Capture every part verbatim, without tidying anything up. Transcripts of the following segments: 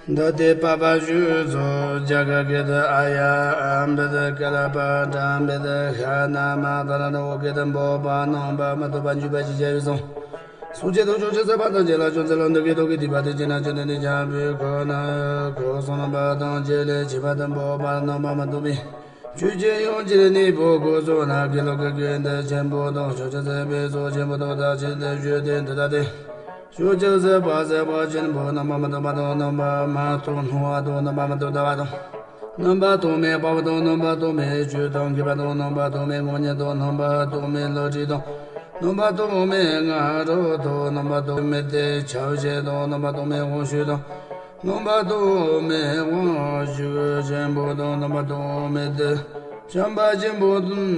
འདི་ལྟའི་པ་པ་ཞུ་ཚོ་རྒྱ་གར་སྐད་དུ་ཨ་ཡ་ཨམ་བི་དི་ཀ་ལ་པ་དྲ་བི་དི་ཤ་ན་མ་ད་ལ་ན་འོ་སྐད་དུ་འབོད་པ་རྣམ་པ་མི་འདོད་པ་འཇུག་པ་ཞེས་བྱ་བའི་གསུང་། སོ་སྐྱེ་དང་ཕྱོགས་བཅུའི་སྲིད་པ་དང་བཅས་ལ་ཕྱོགས་བཅུ་ལ་འདི་སྐད་དུ་གི་སྡིག་པ་དེ་ཅི་ན་ཅི་ན་འདི་བྱ་བའི་ཁོ་ན་ཁོ་གསུང་རྣམ་པ་དང་བཅས་ལས་ཆད་པ་དང་འབོད་པ་རྣམ་པ་མི་འདོད་པའི། ཆོས་ཀྱི་དབྱིངས་ཀྱི་གནས་པོ་ཀུན་རྫོགས་ན་དགེ་སློང་གི་དགེ་འདུན་ཆེན་པོ་དང་ཕྱོགས་བཅུའི་སྲིད་པའི་ཚོགས་ཆེན་པོ་དང་བདག་ཆེན་དུ་བརྗོད་དེ་འདི་ལྟ་སྟེ། ཕྱོགས་བཅུའི་སྲིད་པ་སྲིད་པ་ཆེན་པོ་རྣམ་པ་མི་འདོད་པ་དང་རྣམ་པ་མ་ཐོབ་སྣང་བ་དང་རྣམ་པ་མི་འདོད་པ་དང་། རྣམ་པ་རྟོག་མེད་དཔའ་བོ་དང་རྣམ་པ་རྟོག་མེད་ཆོས་དང་མཁས་པ་དང་རྣམ་པ་རྟོག་མེད་ངོ་མ་ཉིད་དང་རྣམ་པ་རྟོག་མེད་བློ་གྲོས་དང་། རྣམ་པ་རྟོག་མེད་སྔ་རོལ་དང་རྣམ་པ་རྟོག་མེད་དེ་ཆ་བྱད་དང་རྣམ་པ་རྟོག་མེད་དབང་ཕྱུག་དང་། རྣམ་པ་རྟོག་མེད་དབང་ཕྱུག་ཆེན་པོ་དང་རྣམ་པ་རྟོག་མེད་དེ། བྱམས་པ་ཆེན་པོ་དབང་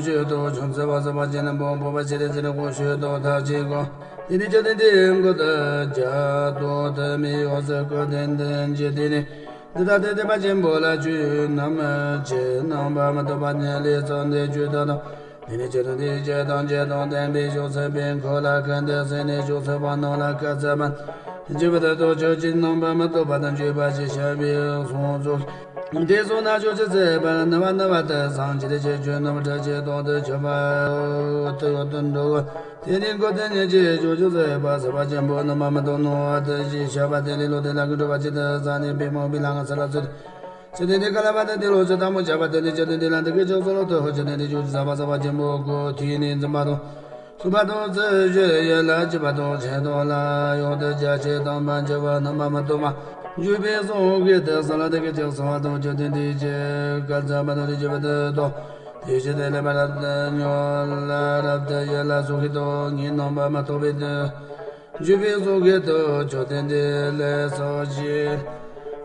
ཕྱུག་དང་ཕྱོགས་བཅུའི་སྲིད་པ་སྲིད་པ་ཆེན་པོ་འཕགས་པ་སྤྱན་རས་གཟིགས་དབང་ཕྱུག་དང་མཐར་ཕྱིན་དགོངས། དེ་ནས་བཅོམ་ལྡན་འདས་མགོན་དུ་རྒྱ་སྟོང་དུ་མི་ཡོངས་སུ་བཀུར་སྟེ་འདི་འཇིག་རྟེན་ནས། འདི་ལྟ་སྟེ་སྟོན་པ་ཆེན་པོ་ལ་ཆོས་རྣམས་ཀྱི་རྣམ་པར་མི་རྟོག་པ་ཉིད་ལས་གསུངས་ཏེ་ཆོས་ཐམས་ཅད་དང་། དེ་ནས་ཆོས་ཐམས་ཅད་ཀྱི་ཐམས་ཅད་དང་ལྡན་པའི་ཕྱོགས་སུ་པའི་འཁོར་ལ་ཁ་འདི་གསན་ནས་ཕྱོགས་སུ་པ་རྣམས་ལ་བཀའ་སྩལ་པ། བཅུ་པ་དེ་དག་ཆོས་ཀྱི་རྣམ་པར་མི་རྟོག་པ་དང་བཅས་པ་ཞེས་བྱ་བའི་གསུང་རྫོགས། དེ་སོང་ན་ཕྱོགས་བཅུའི་སྲིད་པར་ནུབ་པ་ནུབ་པ་དེ་སངས་རྒྱས་ཆོས་ཀྱི་རྣམ་པར་གྲོལ་ཕྱིར་དོན་དུ་གྱུར་པ་དུ་ཡོད་དུ་འགྲོ། དེ་ནས་མགོན་དེ་ཉིད་ཀྱིས་ཕྱོགས་བཅུའི་སྲིད་པ་སྲིད་པ་ཆེན་པོ་རྣམ་པར་མི་རྟོག་སྣང་བ་དེ་ཞེས་བྱ་བ་དེ་ལས་ལོག་སྟེ་ལྷ་སྐུ་འགྲུབ་པ་ཇི་ལྟར་བསམས་ནས་པདྨ་འོད་ཕུང་ལྷ་ང་ས་ལ་བཙུགས་ཏེ། བཅོམ་ལྡན་འདས་བཀའ་སློབ་པ་དང་དེ་ལོག་ཕྱིར་ཐལ་མོ་སྦྱར་བ་དེ་ནས་བཅོམ་ལྡན་འདས་ལ་འདི་སྐད་ཅེས་གསོལ་ལོ་ཏོ། བཅོམ་ལྡན་འདས་ཆོས་ཀྱི་ཟབ་པ་ཟབ་པ་ཆེན་པོ་གོ་ཐོས་ནས་འཛིན་པ་དང་། གསུངས་པ་དང་ཚུལ་བཞིན་ཡིད་ལ་བགྱིས་པ་དང་ཆོས་ཐོག་ལ་ཡོངས་སུ་རྒྱ་ཆེར་དམ་པར་གྱུར་པ་རྣམ་པར་མི་རྟོག་པར་གྱུར་པའི་གསུང་སྐད་དེ་གསན་ལ་འདི་སྐད་ཅེས་གསོལ་བ་དང་། བཅོམ་ལྡན་འདས་ཀྱིས་བཀའ་སྩལ་པ་དང་རིགས་བསྐྱེད་པ་དེ་དག་དེ་བཞིན་དུ་ལེགས་པར་རབ་ཏུ་ཉོན་ལ་རབ་ཏུ་ཡིད་ལ་གསུང་གི་དོན་ཉིད་རྣམ་པར་མི་རྟོག་པའི་དོན། བརྗོད་པའི་གསུང་སྐད་དུ་བཅོམ་ལྡན་འདས་ལ་སོགས་ཀྱིས་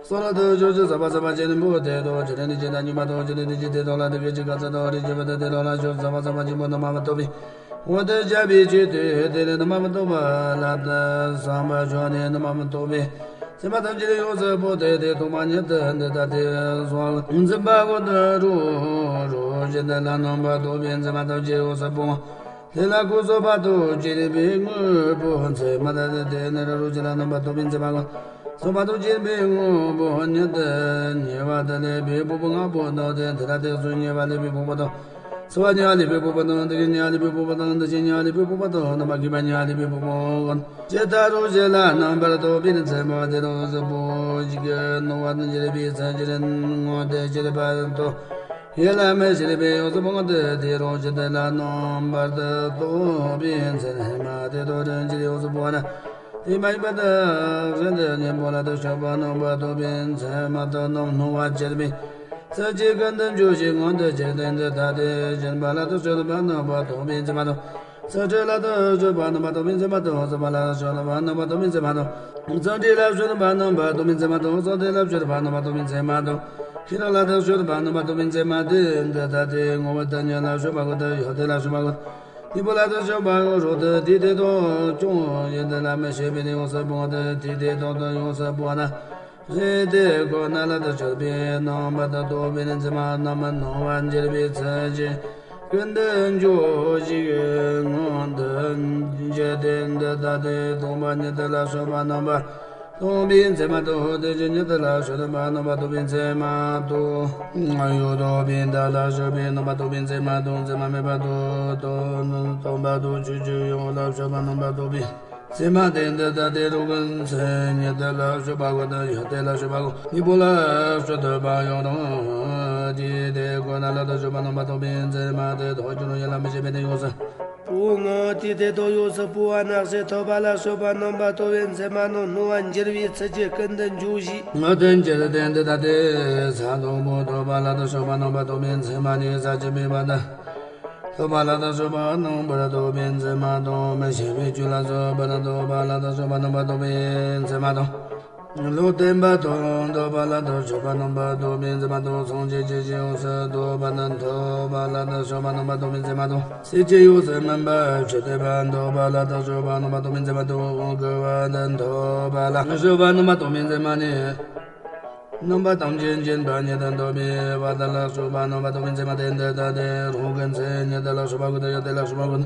གསོལ་ལོ་ཏོ། ཕྱོགས་བཅུའི་ཟབ་པ་ཟབ་པ་ཆེན་པོ་དེ་དག་བཅོམ་ལྡན་འདས་ཀྱིས་བདག་ཉིད་མ་རྟོགས། བཅོམ་ལྡན་འདས་ཀྱིས་དེ་དག་ལ་འདི་སྐད་ཅེས་བཀའ་སྩལ་ཏོ། རིགས་བསྐྱེད་པ་དེ་དག་ལ་ཕྱོགས་ཟབ་པ་ཟབ་པ་ཆེན་པོ་རྣམ་པར་མི་རྟོག་པའི་དབང་དུ་བྱ་བའི་ཆེད་དུ་དེ་ནི་རྣམ་པར་མི་རྟོག་པ་ལ་བསམ་པར་ཞོག་ནས་རྣམ་པར་མི་རྟོག་པའི་མཚན་མ་ཐམས་ཅད་ཡོངས་སུ་སྤངས་ཏེ་དེ་ཐོག་མ་ཉིད་དུ་འདི་ལྟ་སྟེ་གསུངས། མཛད་པ་ཀུན་ཏུ་རབ་རིབ་ཅན་དེ་ལ་རྣམ་པར་རྟོག་པའི་མཚན་མ་ཐམས་ཅད་ཡོངས་སུ་སྤངས། དེ་ལ་ཁོ་གསོད་པ་དང་བྱེད་པའི་དངོས་པོ་མཚན་མ་དང་། དེ་ནི་རབ་རིབ་ཅན་ལ་རྣམ་པར་རྟོག་པའི་མཚན་མ་ཀུན། གསོད་པ་དང་བྱེད་པའི་དངོས་པོ་ཉིད་དུ་ཉེ་བར་ལེགས་པའི་ཕུང་པོ་ལྔ་པོ་དང་། དེ་ལྟར་དེ་ཚུལ་ཉེ་བར་ལེགས་པའི་ཕུང་པོ་དང་། ཚོར་བ་ཉེ་བར་ལེགས་པའི་ཕུང་པོ་དང་། འདུ་ཤེས་ཉེ་བར་ལེགས་པའི་ཕུང་པོ་དང་། འདུ་བྱེད་ཉེ་བར་ལེགས་པའི་ཕུང་པོ་དང་། རྣམ་པར་ཤེས་པ་ཉེ་བར་ལེགས་པའི་ཕུང་པོ་ཀུན། ཇི་ལྟར་རབ་བྱེད་ལ་རྣམ་པར་རྟོག་པའི་མཚན་མ་དེ་དག་ཡོངས་སུ་སྤངས་ཤིང་། སྣང་བ་དང་འགྱུར་བའི་ཚུལ་གྱིས་མངོན་དུ་གྱུར་པ་དང་། ཡིད་ལ་མི་བྱེད་པའི་ཡོངས་སུ་སྤངས་ཏེ། དེ་རབ་བྱེད་དེ་ལ་རྣམ་པར་རྟོག་པའི་མཚན་མ་དེ་དག་རིམ་གྱིས་ཡོངས་སུ་སྤངས་ནས། དེ་མ་ཡིན་པ་དག་ཟིན་ཏེ། གཉེན་པོ་ལ་དག་སྤྱོད་པ་རྣམ་པར་རྟོག་པའི་མཚན་མ་དང་། རྣམ་སྣང་བར་གྱུར་པའི་ཚུལ་གྱིས་ཀུན་ཏུ་འཇུག་ཅིང་མངོན་དུ་གྱུར་ཏེ། འདི་ལྟ་སྟེ། སྦྱིན་པ་ལ་དག་སྤྱོད་པ་རྣམ་པར་རྟོག་པའི་མཚན་མ་དང་། ཚུལ་ཁྲིམས་ལ་དག་སྤྱོད་པ་རྣམ་པར་རྟོག་པའི་མཚན་མ་དང་། བཟོད་པ་ལ་དག་སྤྱོད་པ་རྣམ་པར་རྟོག་པའི་མཚན་མ་དང་། བརྩོན་འགྲུས་ལ་སྤྱོད་པ་རྣམ་པར་རྟོག་པའི་མཚན་མ་དང་། བསམ་གཏན་ལ་སྤྱོད་པ་རྣམ་པར་རྟོག་པའི་མཚན་མ་དང་། ཤེས་རབ་ལ་དག་སྤྱོད་པ་རྣམ་པར་རྟོག་པའི་མཚན་མ་སྟེ། འདི་ལྟ་སྟེ། ངོ་བོ་ཐ་སྙད་ལ་སྤྱོད་པ་ཀུན་ཏུ་ཡོད་དེ་ལ་སྤྱོད་པ་ཀུན། གཉེན་པོ་ལ་དག་སྤྱོད་པ་ཀུན་རབ་ཏུ་དེ་དེ་དག་ཀྱང་ཡུལ་འདི་ལ་མི་སྐྱེ་བའི་གནས་ཡོངས་སུ་སྤངས་ཏེ། དེ་དེ་དག་ཏུ་ཡོངས་སུ་སྤངས་ན། རེ་དེ་ཁོ་ན་ལ་དག་སྤྱོད་པའི་རྣམ་པར་དག་རྟོག་པའི་མཚན་མ་རྣམ་སྣང་བར་འགྱུར་བའི་ཚུལ་གྱིས་ཀུན་ཏུ་འཇུག་ཅིང་མངོན་དུ་གྱུར་ཏེ། འདི་ལྟ་སྟེ། སྟོང་པ་ཉིད་དུ་ལ་སྤྱོད་པ་རྣམ་པར་རྟོག་པའི་མཚན་མ་དང་། དེ་བཞིན་ཉིད་དུ་ལ་སྤྱོད་པ་རྣམ་པར་རྟོག་པའི་མཚན་མ་དང་། ཡོད་དོ་བའི་མཐའ་ལ་སྤྱོད་པའི་རྣམ་པར་རྟོག་པའི་མཚན་མ་དང་། མཚན་མ་མེད་པ་དང་། སྟོང་པ་དང་ཆོས་ཅན་ཡོངས་ལ་སྤྱོད་པ་རྣམ་པར་རྟོག་པའི་མཚན་མ་སྟེ། འདི་ལྟ་སྟེ། རང་ངོས་ཚུལ་ཉིད་དུ་ལ་སྤྱོད་པ་ཀུན་ཏུ་ཡོད་དེ་ལ་སྤྱོད་པ་ཀུན། གཉེན་པོ་ལ་སྤྱོད་པ་ཡང་དག་དེ་དེ་ཁོ་ན་ལ་དག་སྤྱོད་པ་རྣམ་པར་རྟོག་པའི་མཚན་མ་སྟེ། དེ་དག་ཀྱང་ཡུལ་ལ་མི་སྐྱེ་བའི་གནས་ཡོངས་སུ་སྤངས་ཏེ། དེ་དག་ཡོངས་སུ་སྤངས་པ་ན་ཞེས་ཐོབ་པ་ལ་སྤྱོད་པ་རྣམ་པར་རྟོག་པའི་མཚན་མ་རྣམ་སྣང་བར་འགྱུར་བའི་ཚུལ་གྱིས་ཀུན་ཏུ་འཇུག་ཅིང་མངོན་དུ་གྱུར་ཏེ། འདི་ལྟ་སྟེ། ས་དང་པོ་ཐོབ་པ་ལ་དག་སྤྱོད་པ་རྣམ་པར་རྟོག་པའི་མཚན་མ་ནི་ས་བཅུ་པའི་བར་དུ། ཐོབ་པ་ལ་དག་སྤྱོད་པ་རྣམ་པར་རྟོག་པའི་མཚན་མ་དང་། མི་སྐྱེ་བའི་རྒྱུ་ལ་སོགས་པ་རྣམས་ཐོབ་པ་ལ་དག་སྤྱོད་པ་རྣམ་པར་རྟོག་པའི་མཚན་མ་དང་། ལུང་བསྟན་པ་དང་ཐོབ་པ་ལ་དག་སྤྱོད་པ་རྣམ་པར་རྟོག་པའི་མཚན་མ་དང་། སངས་རྒྱས་ཀྱི་ཞིང་ཡོངས་སུ་རྫོགས་པ་རྣམས་ཐོབ་པ་ལ་དག་སྤྱོད་པ་རྣམ་པར་རྟོག་པའི་མཚན་མ་དང་། སྲིད་ཀྱི་ཡོངས་སུ་སྨིན་པ་བཅུ་དྲུག་པ་ཐོབ་པ་ལ་དག་སྤྱོད་པ་རྣམ་པར་རྟོག་པའི་མཚན་མ་དང་། དབང་བསྐུར་བ་དང་ཐོབ་པ་ལ་དག་སྤྱོད་པ་རྣམ་པར་རྟོག་པའི་མཚན་མ་ནི། རྣམ་པ་ཐམས་ཅད་མཁྱེན་པ་ཉིད་དུ་འདོད་པའི་བར་དུ་ལ་སྤྱོད་པ་རྣམ་པར་རྟོག་པའི་མཚན་མ་སྟེ། འདི་ལྟ་སྟེ། རང་གི་མཚན་ཉིད་དུ་ལ་སྤྱོད་པ་ཀུན་ཏུ་ཡོད་དེ་ལ་སྤྱོད་པ་ཀུན།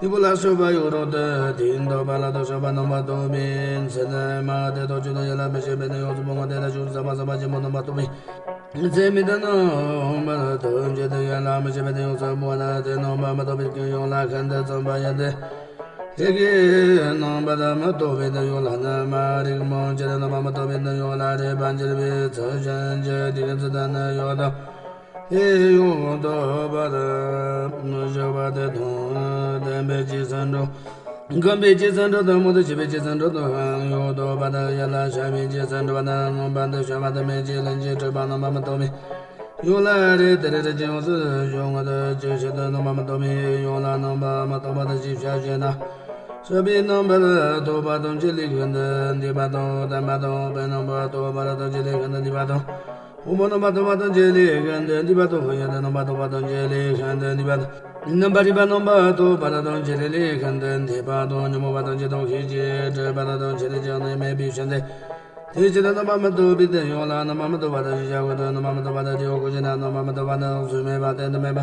དེ་པོ་ལ་སོགས་པ་ཡོད་རུང་སྟེ། དེའི་འདོད་པ་ལ་དོ་ཤོར་བ་རྣམ་པར་རྟོག་པའི་མཚན་མ་དེ་དང་ཆོས་དང་ཡན་ལག་མི་ཤེས་པས་ན། ཡོངས་སུ་སྤོང་བ་དེ་ལ་ཞུགས་ས་པ་ས་པ་ཆེན་པོ་རྣམ་པར་རྟོག་པའི་མཚན་མི་ལྡན་རྣམ་པར་རྟོག་པའི་ཆོས་དང་ཡན་ལག་མི་ཤེས་པས་ན། ཡོངས་སུ་སྤོང་བ་ན་དེ་རྣམ་པར་མི་རྟོག་པའི་ཡང་ལ་ཤིན་ཏུ་བརྩམས་པ་ཡིན་ཏེ། དེ་ཀའི་རྣམ་པར་མི་རྟོག་པའི་ཡང་ལ་ནི་མ་རིག་མང་ཆེར་རྣམ་པར་མི་རྟོག་པའི་ཡང་ལ་རིག་པར་འགྱུར་བའི་ཚུལ་གཞན་གྱི་དེ་ཀའི་ཚུལ་དུ་ནི་ཡོད་དོ། དེ་ཡང་རྟོག་པར་གཞག་པ་དེ་དང་ལྡན་པའི་རྗེས་སུ་འགྲོ། གོམས་པའི་རྗེས་སུ་འགྲོ་དང་མུ་སྟེགས་ཞེན་པའི་རྗེས་སུ་འགྲོ་དང་ཡང་རྟོག་པ་དང་ཡན་ལག་བཤགས་པའི་རྗེས་སུ་འགྲོ་བ་དང་མངོན་པར་འདུ་ཤེས་པ་དང་མེད་ཅིང་ལྷན་ཅིག་གྲུབ་པ་རྣམ་པར་མི་རྟོག་པའི་ཡང་ལ་རེ་དེར་རིགས་ཀྱི་ཡོངས་སུ་གཞོལ་བ་དང་ཇི་སྲིད་དུ་རྣམ་པར་མི་རྟོག་པའི་ཡང་ལ་རྣམ་པར་མི་རྟོག་པ་དང་ཅི་བཤད་ཞེ་ན། སྲིད་པའི་རྣམ་པར་རྟོག་པ་ཐམས་ཅད་ལས་ཤིན་ཏུ་འདས་པ་དང་། བརྟན་པ་དང་། དཔེར་རྣམ་པར་རྟོག་པ་ཐམས་ཅད་ལས་ཤིན་ཏུ་འདས་པ་དང་། དབང་པོ་རྣམ་པར་རྟོག་པ་ཐམས་ཅད་ལས་ཤིན་ཏུ་འདས་པ་དང་། ཡུལ་ཅན་རྣམ་པར་རྟོག་པ་ཐམས་ཅད་ལས་ཤིན་ཏུ་འདས་པ་དང་། རྣམ་པར་རིག་པ་རྣམ་པར་རྟོག་པ་ཐམས་ཅད་ལས་ཤིན་ཏུ་འདས་པ་དང་། ཉོན་མོངས་པ་ཐམས་ཅད་དང་ཤེས་བྱའི་སྒྲིབ་པ་ཐམས་ཅད་ཀྱང་ནི་མེད་པའི་ཕྱིར་ཏེ། དེའི་ཕྱིར་རྣམ་པར་མི་རྟོག་པའི་དེ་ཡང་ལ་རྣམ་པར་མི་རྟོག་པ་དང་ཞེས་བྱ་དགོས་ཏེ། རྣམ་པར་མི་རྟོག་པ་དང་དེ་ཡང་གང་ཞེ་ན། རྣམ་པར་མི་རྟོག་པ་ནི་གཟུགས་མེད་པ་དང་དོན་དམ་མེད་པ།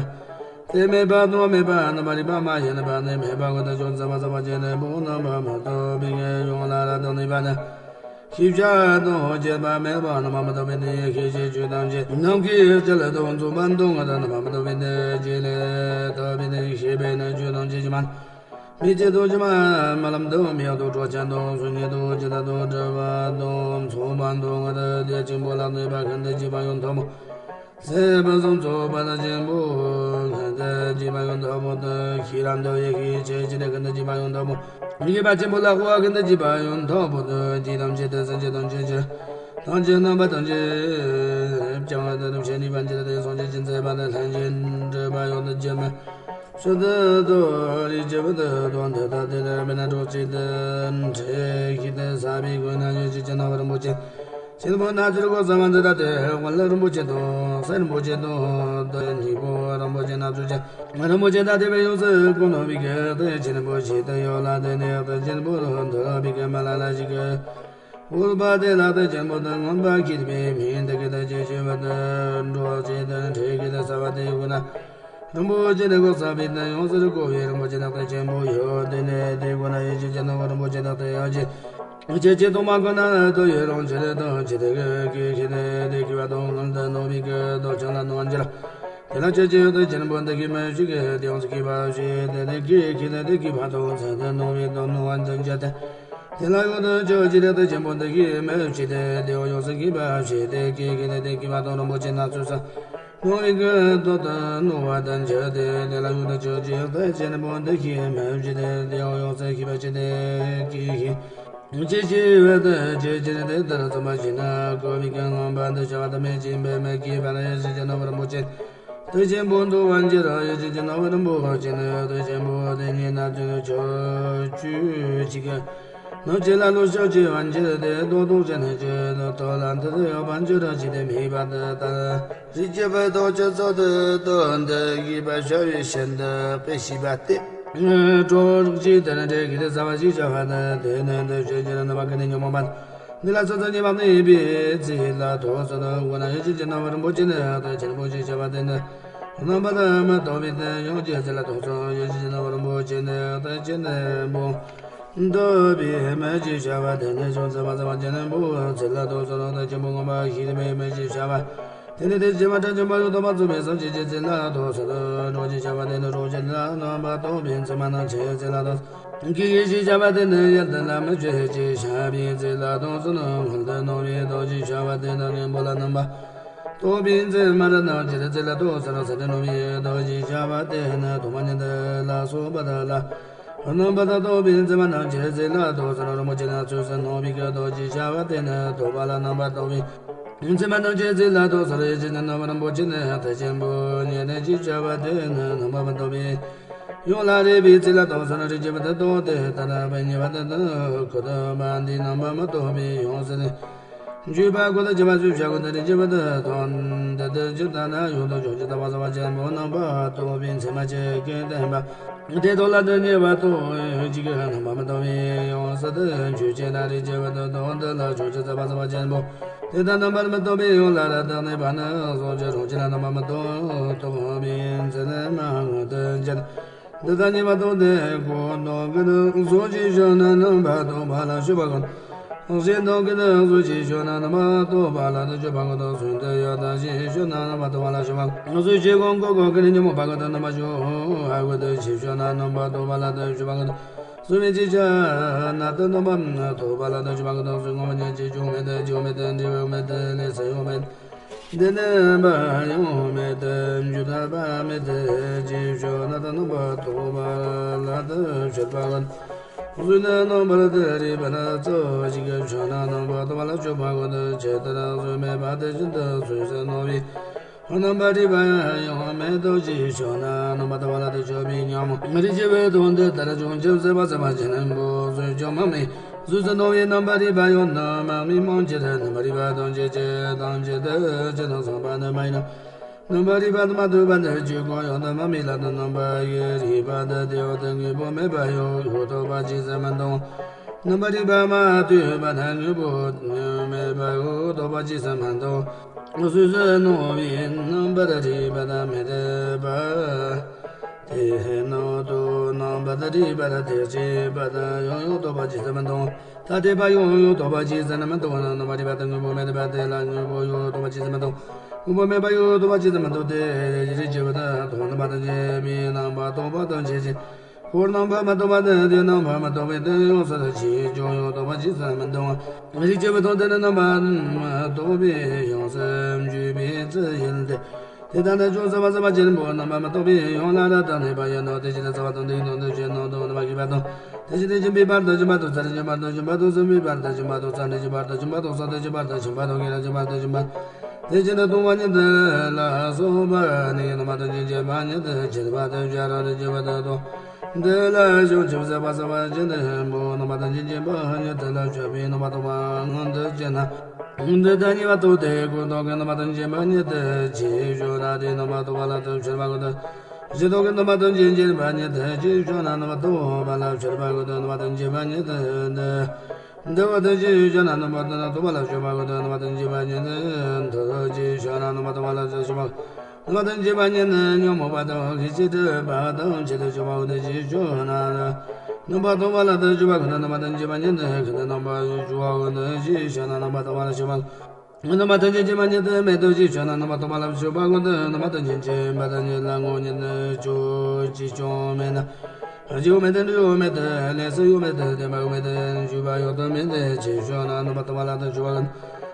དེ་མེད་པ་དང་མེད་པ་རྣམ་པར་རིག་པ་མ་ཡིན་པ་ནི་མེད་པ་ཀུན་ཏུ་བྱང་ཆུབ་སེམས་དཔའ་ཆེན་པོ་རྣམ་པར་མི་རྟོག་པའི་ཡང་ལ་རབ་ཏུ་གནས་པ་ནི། ཤེས་བྱ་དང་བཅས་པ་མེད་པ་རྣམ་པར་མི་རྟོག་པའི་དེ་ཡང་ཤེས་བྱའི་ཆོས་ཐམས་ཅད་ནམ་མཁའི་དཀྱིལ་དུ་འཛུགས་པ་དང་ལྔ་དང་རྣམ་པར་མི་རྟོག་པའི་དེ་ཡང་ལས་ཐོབ་པའི་དེ་ཤེས་པས་ན་ཆོས་ཐམས་ཅད་ཕྱི་མ་མེད་ཅིང་དོན་ཕྱི་མ་རྨི་ལམ་དང་མིག་ཡོར་དང་གྲོགས་ཆ་དང་གཟུགས་བརྙན་དང་ཇི་ལྟ་དང་བྲིས་པ་དང་ཚོར་བ་དང་ལྔ་དང་དེ་ཆེན་པོ་ལ་གནས་པ་ཤིན་ཏུ་གཅིག་པ་ཡང་ཐོབ་མོ། སྲིད་པ་གསུམ་རྫོགས་པ་དང་ཆེན་པོ་ཤིན་ཏུ་གཅིག་པ་ཡང་ཐོབ་མོ། ཤེས་རབ་འདུལ་བའི་ཤེས་བྱའི་ཆོས་ཤིན་ཏུ་གཅིག་པ་ཡང་ཐོབ་མོ། ཡོད་པ་ཆེན་པོ་ལ་འཁོར་བ་ཤིན་ཏུ་གཅིག་པ་ཡང་ཐོབ་མོ། དེ་ཐམས་ཅད་དུ་སེམས་ཅན་ཐམས་ཅད་ཀྱི་ཐམས་ཅད་རྣམ་པ་ཐམས་ཅད་ཀྱང་དེ་ལྟར་བྱས་ནུས་པར་འགྱུར་ཏེ། སངས་རྒྱས་ཀྱི་མཛད་པ་ནི་ལྷན་ཅིག་འགྲུབ་པ་ཡང་དག་ཅིག་མིན། སོ་ཏ་ཏོ་རིགས་ཀྱི་བུ་དེ་དང་དེ་ལྟ་སྟེ། དེ་ལྟར་མིན་ན་གྲོགས་བྱས་ཏེ། འཁྲིད་བྱས་ཏེ་ཟ་བའི་སྒོ་ནས་ཡེ་ཤེས་ཀྱི་སྣང་བ་རིན་པོ་ཆེ་ཆེན་པོ་སྣ་ཚོགས་སྒོ་གསུམ་པ་འདི་ལྟ་སྟེ། དབུ་ལ་རིན་པོ་ཆེ་དང་ས་རིན་པོ་ཆེ་དང་སྟེང་སྙིང་པོ་རིན་པོ་ཆེ་སྣ་ཚོགས་ཀྱི་རིན་པོ་ཆེ་དང་དེ་བས་ཡོངས་སུ་གང་ནོ་བའི་གི་རྟེན་ཆེན་པོ་ཞིག་ཏུ་ཡོད་ལ། དེ་ནས་རྟེན་ཆེན་པོ་དུ་ལ་བའི་གི་མ་ལ་ལ་ཞིག་གི་འོད་པ་དེ་ལ་རྟེན་ཆེན་པོ་དུ་མངོན་པར་ཤེས་པའི་མིང་དེ་གི་དེ་ཅི་ཞུ་བ་དུ་འགྲོ་བྱེད་དུ་འཁྲིད་བྱས་ཏེ་ཟ་བ་དེའི་སྒོ་ན། རིན་པོ་ཆེ་ནི་གོ་ས་པའི་ནི་ཡོངས་སུ་བསྐོར་བའི་རིན་པོ་ཆེ་ནི་རྟེན་ཆེན་པོ་ཡོད། དེ་ནས་དེའི་སྒོ་ན་ཡེ་ཤེས་ཀྱི་སྣང་བ་རིན་པོ་ཆེ་དག་སྟེ། ཡང་ཅི་ཆེ་ཆེ་དུ་མ་ཀུན་ན་དུ་ཡོད་རུང་ཆེ་རེ་དང་ཆེ་དེ་གི་སྐད་ཤེས་ཏེ་དེ་སྐྱེ་བ་དང་མངོན་དུ་རྣོ་བའི་གི་དོ་ཆང་ལ་རྣོ་བར་འགྱུར། དེ་ལ་ཆེ་ཆེ་ཡོད་དུ་ཆེན་པོ་འདི་གི་མི་ཞིག་གི་དེ་ཡོངས་སུ་སྐྱེ་བ་ཞེས་ཏེ་དེ་སྐད་ཤེས་ཏེ་དེ་སྐྱེ་བ་དང་མཚན་དུ་རྣོ་བའི་དོ་རྣོ་བར་འགྱུར་ཏེ། དེ་ལ་ཡོད་དུ་ཆོག་ཅི་རེ་དུ་ཆེན་པོ་འདི་གི་མི་ཞིག་སྟེ་དེ་ཡོངས་སུ་སྐྱེ་བ་ཞེས་ཏེ་སྐད་ཤེས་ཏེ་དེ་སྐྱེ་བ་དང་རིན་པོ་ཆེ་སྣ་ཚོགས་སུ། རྣོ་བའི་གི་དོ་དུ་རྣོ་བ་དང་འཇལ་ཏེ། དེ་ལ་ཡོད་དུ་ཆོག་ཅིག་ཏུ་ཆེན་པོ་འདི་ཤེས་མི་བྱེད་དེ། དེའང་ཡོངས་སུ་ཤེས་པར་བྱེད་དེ་སྐད་ཤེས། ཇི་ཞིག་བས་དུ་ཇི་ཕྱིར་དེ་ལྟར་བརྩམས་པ་ཞེ་ན། འཁོར་བའི་གི་མངོན་པར་འདུ་བྱ་བ་དང་མེད་ཅིང་འབད་མེད་ཀྱི་བར་ཡེ་ཤེས་ཀྱི་སྣང་བ་རིན་པོ་ཆེ་དུ་ཆེན་པོ་འདུ་བར་འགྱུར་རོ། ཡེ་ཤེས་ཀྱི་སྣང་བ་རིན་པོ་ཆེ་ནི་དུ་ཆེན་པོ་དེ་ཉིད་ན་ཆོག་ཆོག་ཅིག་གི་ནམ་ཞིག་ལ་ལུས་ཤེས་ཆེ་བར་འགྱུར་ཏེ། རྡོ་རྡོ་ཅན་ནི་ཆོས་དུ་ཐོག་ལ་མཐུ་དུ་ཡོད་པར་འགྱུར་རོ་ཞེས་ཏེ་སྨྲས་པ་དེ་ལྟར། རིགས་ཀྱི་བུ་དག་ཅི་ཙོགས་དུ་དོན་འདི་ཡོད་པར་བྱ་བའི་ཕྱིར་འདི་སྐད་བྱས་པ་སྟེ། གྲོགས་རིགས་ཀྱི་དོན་འདི་གིས་དེ་ཟ་བ་ཞེས་བྱ་བ་ནི་དེ་ནི་འདི་ཕྱིར་འགྱུར་རོ། རྣམ་པ་ཀུན་ནས་ཉོན་མོངས་པ་འདི་ལ་སོ་སོར་ཉེ་བར་གནས་པའི་ཚེ་ལ་དོགས་སུ་རུང་བ་ན། ཡེ་ཤེས་ཀྱི་སྣང་བ་རིན་པོ་ཆེ་ནི་དུ་ཆེན་པོ་ཞེས་བྱ་བ་དེ་ནི་རྣམ་པར་མི་རྟོག་པའི་དེ་ཡང་སྐྱེ་ཚེ་ལ་དོགས་སུ་རུང་། ཡེ་ཤེས་ཀྱི་སྣང་བ་རིན་པོ་ཆེ་ནི་དུ་ཆེན་པོ་འདུ་བའི་མི་ཞེས་བྱ་བ་དེ་ནི་བྱང་ཆུབ་སེམས་དཔའ་ཆེན་པོའི་ཚེ་ལ་དོགས་སུ་རུང་། དུ་ཆེན་པོ་མངོན་པར་ཤེས་པའི་མི་ཞེས་བྱ་བ་དེ་ནི་དེ་བཞིན་གཤེགས་པ་དྲིན་ཅན་པོ་ཡང་དག་པར་རྫོགས་པའི་སངས་རྒྱས་ཀྱི་ཚེ་ལ་དོགས་སུ་རུང་། གྲོགས་ཞེས་བྱ་བ་དེ་ནི་གྲོགས་བྱེད་ལ་རྣམ་པར་རྟོག་པའི་མཚན་མ་རྣམ་འབྱེད་ཚེ་ལ་དོགས་སུ་རུང་། སྐད་ཤེས་ཞེས་བྱ་བ་དེ་ནི་ཡུལ་དེ་ལ་མི་ཆོས་ཅེས་བྱ་བའི་ཚེ་ལ་དོགས་སུ་རུང་། མངོན་དུ་རྣོ་བའི་དོ་ཞེས་བྱ་བ་དེ་ནི་རིང་པོ་ལ་རྣམ་པར་རྟོག་པའི་མཚན་མ་རྣམ་འབྱེད་ཚེ་ལ་དོགས་སུ་རུང་། ས་རིས་རྣོ་བའི་དོ་ཞེས་བྱ་བ་དེ་ནི་དུ་མ་ཉིད་ལ་སོགས་པ་དག་ལ་རྣམ་པར་རྟོག་པའི་མཚན་མ་རྣམ་འབྱེད་ཚེ་ལ་དོགས་སུ་རུང་། རིན་པོ་ཆེ་སྣ་ཚོགས་སུ་རྣོ་བའི་གི་དོ་ཞེས་བྱ་བ་དེ་ནི་དུ་མ་ལ་རྣམ་པར་རྟོག་པའི་མཚན་མ་རྣམ་འབྱེད་ཚེ་ལ་དོགས་སུ་རུང་། ཡེ་ཤེས་ཀྱི་སྣང་བ་རིན་པོ་ཆེ་ནི་དུ་ཆེན་པོ་ཉིད་ནི་ཞེས་བྱ་བ་དེ་ནི་རྣམ་པར་མི་རྟོག་པའི་ཡུལ་ལ་རེག་པའི་ཚེ་ལ་དོགས་སུ་རུང་། རིགས་ཀྱི་བུ་དག་དེ་ལྟར་སྦེ་ཉེ་བར་དུ་ཁུ་ཐུ་མ་འདི་རྣམ་པར་མི་རྟོག་པའི་ཡང་སྲིད་འཇུག་པ་ཀུན་ཏུ་སྐྱེ་བ་ཞེས་བྱ་ཀུན་ཏུ་རིགས་ཀྱི་བུ་དག་དང་དེ་ལྟར་ཇི་ལྟ་ན་ཡང་དག་བྱང་ཆུབ་སེམས་དཔའ་ཆེན་པོ་རྣམ་པར་རྟོག་པའི་མཚན་མ་ཅན་གྱི་བསྟན་པ་དེ་དག་ལ་དུ་ཉེ་བར་རྟོག་ཅིང་རྣམ་པར་མི་རྟོག་པའི་ཡང་སྲིད་དུ་འཇུག་ཅེ་ན། རིགས་ཀྱི་བུ་དག་དང་དེ་ལ་བྱང་ཆུབ་སེམས་དཔའ་ཆེན་པོ་དེ་དག་རྣམ་པར་མི་རྟོག་པའི་ཡུལ་ལ་རབ་ཏུ་གནས་པ་ནི་སངས་རྒྱས་རང་བཞིན་ལ་རྣམ་པར་མི་རྟོག་རྟོག་པའི་མཚན་མ་མངོན་དུ་འགྱུར། འདི་ལྟར་གཉིས་པ་དང་དེ་ཀུན་རྟོག་གི་ནི་གཟུགས་ཀྱི་ཞོན་ན་རྣམ་པར་རྟོག་པ་ལ་སྤྱོད་པ་ཀུན། གཞན་དག་གི་ནི་གཟུགས་ཀྱི་ཞོན་ན་རྣམ་པར་རྟོག་པ་ལ་དེ་སྤྱོད་པ་ཀུན་ཏུ་གཟུགས་འདི་ཡོད་དང་གཞན་ཞོན་ན་རྣམ་པར་རྟོག་པ་ལ་སྤྱོད་པ་ཀུན། གཟུགས་ཀྱི་ཀུན་ཀུན་ཀུན་གྱི་ནི་ཉོན་མོངས་པ་ཀུན་ཏུ་རྣམ་པར་ཤོག་ཨ་ཀུན་ཏུ་ཞིག་ཞོན་ན་རྣམ་པར་རྟོག་པ་ལ་དེ་སྤྱོད་པ་ཀུན་ཏུ། གཟུགས་མེད་ཅེས་བྱ་ན་དེ་རྣམ་པར་རྟོག་པ་ལ་དེ་སྤྱོད་པ་ཀུན་ཏུ། གཟུགས་ངོ་བོ་ཉིད་ཀྱི་རྒྱུ་མེད་དེ། རྒྱུ་མེད་དེ། འབྲས་བུ་མེད་དེ། ལས་སུ་ཡང་མེད་དེ། འདི་ནི་བ་ཡང་མེད་དེ། རྒྱུ་དང་བ་མེད་དེ། ཅེས་བྱ་ན་དེ་རྣམ་པར་རྟོག་པ་ལ་དེ་སྤྱོད་པ་ཀུན། གཟུགས་ནི་རྣམ་པར་དེ་རིག་པ་ལ་རྩོད་ཅིག་ཞོན་ན་རྣམ་པར་རྟོག་པ་ལ་སྤྱོད་པ་ཀུན་ཏུ། ཇི་ལྟར་གཟུགས་མེད་པ་དེ་བཞིན་དུ་གཟུགས་སུ་སྣང་བའི་རྣམ་པར་རིག་པ་ཡང་མེད་དོ་ཅེས་ཞོན་ན་རྣམ་པར་རྟོག་པ་ལ་དེ་སྤྱོད་པའི་ཉོན་མོངས་རིགས་ཀྱི་བུ་དང་དེ་ལྟར་བྱུང་ཁྱིམ་གསོས་པ་གསོས་པ་ཅན་པོ་གཟུགས་ཀྱང་མ་མི་གཟུགས་སུ་སྣང་བའི་རྣམ་པར་རིག་པ་ཡང་ནི་མ་མི་མང་ཕྱིར་རྣམ་པར་རིག་པ་ཐམས་ཅད་ཀྱི་དང་ཆེད་དུ་ཇི་ལྟར་གསུངས་པ་ནི་མ་ཡིན་ནོ། རྣམ་པར་རིག་པ་དང་མ་ཐུག་པ་ནི་ཆོས་ཀུན་ཡང་དུ་མ་དམིགས་ལ་དང་རྣམ་པར་རིག་པ་དེ་དེ་ཡང་དུ་དངོས་པོ་མེད་པ་ཡང་ཡོད་རྟོགས་པ་ཅིས་སུ་མི་མཐོང་། རྣམ་པར་རིག་པ་མ་ཐུག་པ་ན་དངོས་པོ་མེད་པ་ཡང་རྟོགས་པ་ཅིས་སུ་མི་མཐོང་། གཟུགས་སུ་སྣང་བའི་རྣམ་པར་རིག་པ་དང་མི་འཐད་པ། དེ་ནང་དུ་རྣམ་པར་རིག་པར་ཐེག་ཆད་པ་དང་ཡང་ཡང་རྟོགས་པ་ཅིས་སུ་མི་མཐོང་། ཐ་དད་པ་ཡང་ཡང་རྟོགས་པ་ཅིས་སུ་མི་མཐོང་། རྣམ་པར་རིག་པ་དང་དངོས་པོ་མེད་པ་དེ་ལ་དངོས་པོ་ཡང་རྟོགས་པ་ཅིས་སུ་མི་མཐོང་། དངོས་པོ་མེད་པ་ཡང་རྟོགས་པ་ཅིས་སུ་མི་མཐོང་སྟེ། རིགས་ཀྱི་བུ་དང་དང་རྣམ་པ་དང་བཅས་པའི་རྣམ་པར་རྟོག་པ་དང་ཆོས་ཅན། འཁོར་རྣམ་པར་མི་རྟོག་པ་དང་དེ་རྣམ་པར་མི་རྟོག་པའི་དོན་ཡོངས་སུ་ཆོས་ཀྱང་ཡང་རྟོགས་པ་ཅིས་སུ་མི་མཐོང་། རིགས་ཀྱི་བུ་དང་དེ་ནི་རྣམ་པར་མི་རྟོག་པའི་ཡོངས་སུ་འཇུག་པའི་ཚུལ་ཡིན་ཏེ། དེ་ལྟར་ན་ཁྱིམ་གསོས་པ་གསོས་པ་ཅན་པོ་རྣམ་པར་མི་རྟོག་པའི་ཡོངས་ལ་རབ་ཏུ་གནས་པ་ཡིན་ནོ། དེ་ཕྱིར་ཚ་བ་དང་སྡིག་དང་དུག་ཅན་རྣམས་དང་རྣམ་པར་ཤེས་པ་དང་། དེ་བཞིན་དུ་སྦྱིན་པའི་བར་དུ་སྦྱིན་པ་དང་། ཚར་སྦྱིན་བར་དུ་སྦྱིན་པ་དང་། སྲུང་བའི་བར་དུ་སྦྱིན་པ་དང་། ཚད་མེད་ཀྱི་བར་དུ་སྦྱིན་པ་དང་། བསམ་གཏན་གྱི་བར་དུ་སྦྱིན་པ་དང་། དགེ་སློང་གི་བར་དུ་སྦྱིན་པ། དེ་བཞིན་དུ་ལྟུང་བ་ཉིད་ལ་སོགས་པ་ནི་རྣམ་པ་དང་བཅས་པ་ཉིད་དུ་བྱེད་པ་དང་། བྱ་ར་རིགས་ཀྱི་བུ་དང་། འདི་ལ་ཞུགས་ཁྱིམ་གསོས་པ་གསོས་པ་ཅན་པོ་རྣམ་པ་དང་བཅས་པ་ཉིད་དུ་ལ་སྤྱོད་པའི་རྣམ་པར་རྟོག་པ་ངང་དུ་བྱེད་ན། འདི་ལྟར་གཉིས་པ་དང་དེ་ཀུན་རྟོག་གི་རྣམ་པ་དང་བཅས་པ་ཉིད་དུ་ཅེས་བརྗོད་ན་དེ་རྣམ་པར་རྟོག་པ་ལ་དེ་སྤྱོད་པ་ཀུན་ཏུ། གཞན་དག་གི་རྣམ་པ་དང་བཅས་པ་ཉིད་དུ་ཅེས་བརྗོད་ན་རྣམ་པར་རྟོག་པ་ལ་སྤྱོད་པ་ཀུན་ཏུ་རྣམ་པ་དང་བཅས་པ་ཉིད་དུ་འདི། འདི་བ་དང་ཅེས་བརྗོད་ན་རྣམ་པར་རྟོག་པ་ལ་སྤྱོད་པ་ཀུན་ཏུ་རྣམ་པ་དང་བཅས་པ་ཉིད་དུ་འདི་ཅེས་བརྗོད་ན་རྣམ་པར་རྟོག་པ་ལ་སྤྱོད་པ། རྣམ་པ་དང་བཅས་པ་ཉིད་ནི་ཉོན་མོངས་པ་དང་ལྷན་ཅིག་སྒྲིབ་པ་དང་ཆེད་དུ་སྤྱོད་པ་ཀུན་ཏུ་ཅེས་བརྗོད་ན། རྣམ་པར་རྟོག་པ་ལ་དེ་སྤྱོད་པ་ཀུན་ཏུ་རྣམ་པ་དང་བཅས་པ་ཉིད་དུ་ཀུན་ཏུ་རྣམ་པར་སྤྱོད་པ་ཀུན་ཏུ་ཅེས་བརྗོད་ན་རྣམ་པར་རྟོག་པ་ལ་སྤྱོད་པ། རྣམ་པ་དང་བཅས་པ་ཉིད་དུ་མེད་དོ་ཅེས་བརྗོད་ན་རྣམ་པར་རྟོག་པ་ལ་སྤྱོད་པ་ཀུན་ཏུ་རྣམ་པ་དང་བཅས་པ་ཉིད་ལ་ངོ་བོ་ཉིད་དུ་ཅིས་ཀྱང་མེད་ན། རྒྱུ་མེད་དེ། འབྲས་བུ་མེད་དེ། ལས་སུ་ཡང་མེད་དེ། བརྟེན་པ་ཡང་མེད་དེ། འཇུག་པ་ཡང་དུ་མེད་དེ་ཅེས་བརྗོད་ན་རྣམ་པར་རྟོག་པ་ལ་དེ་སྤྱོད་པ་ཀུན་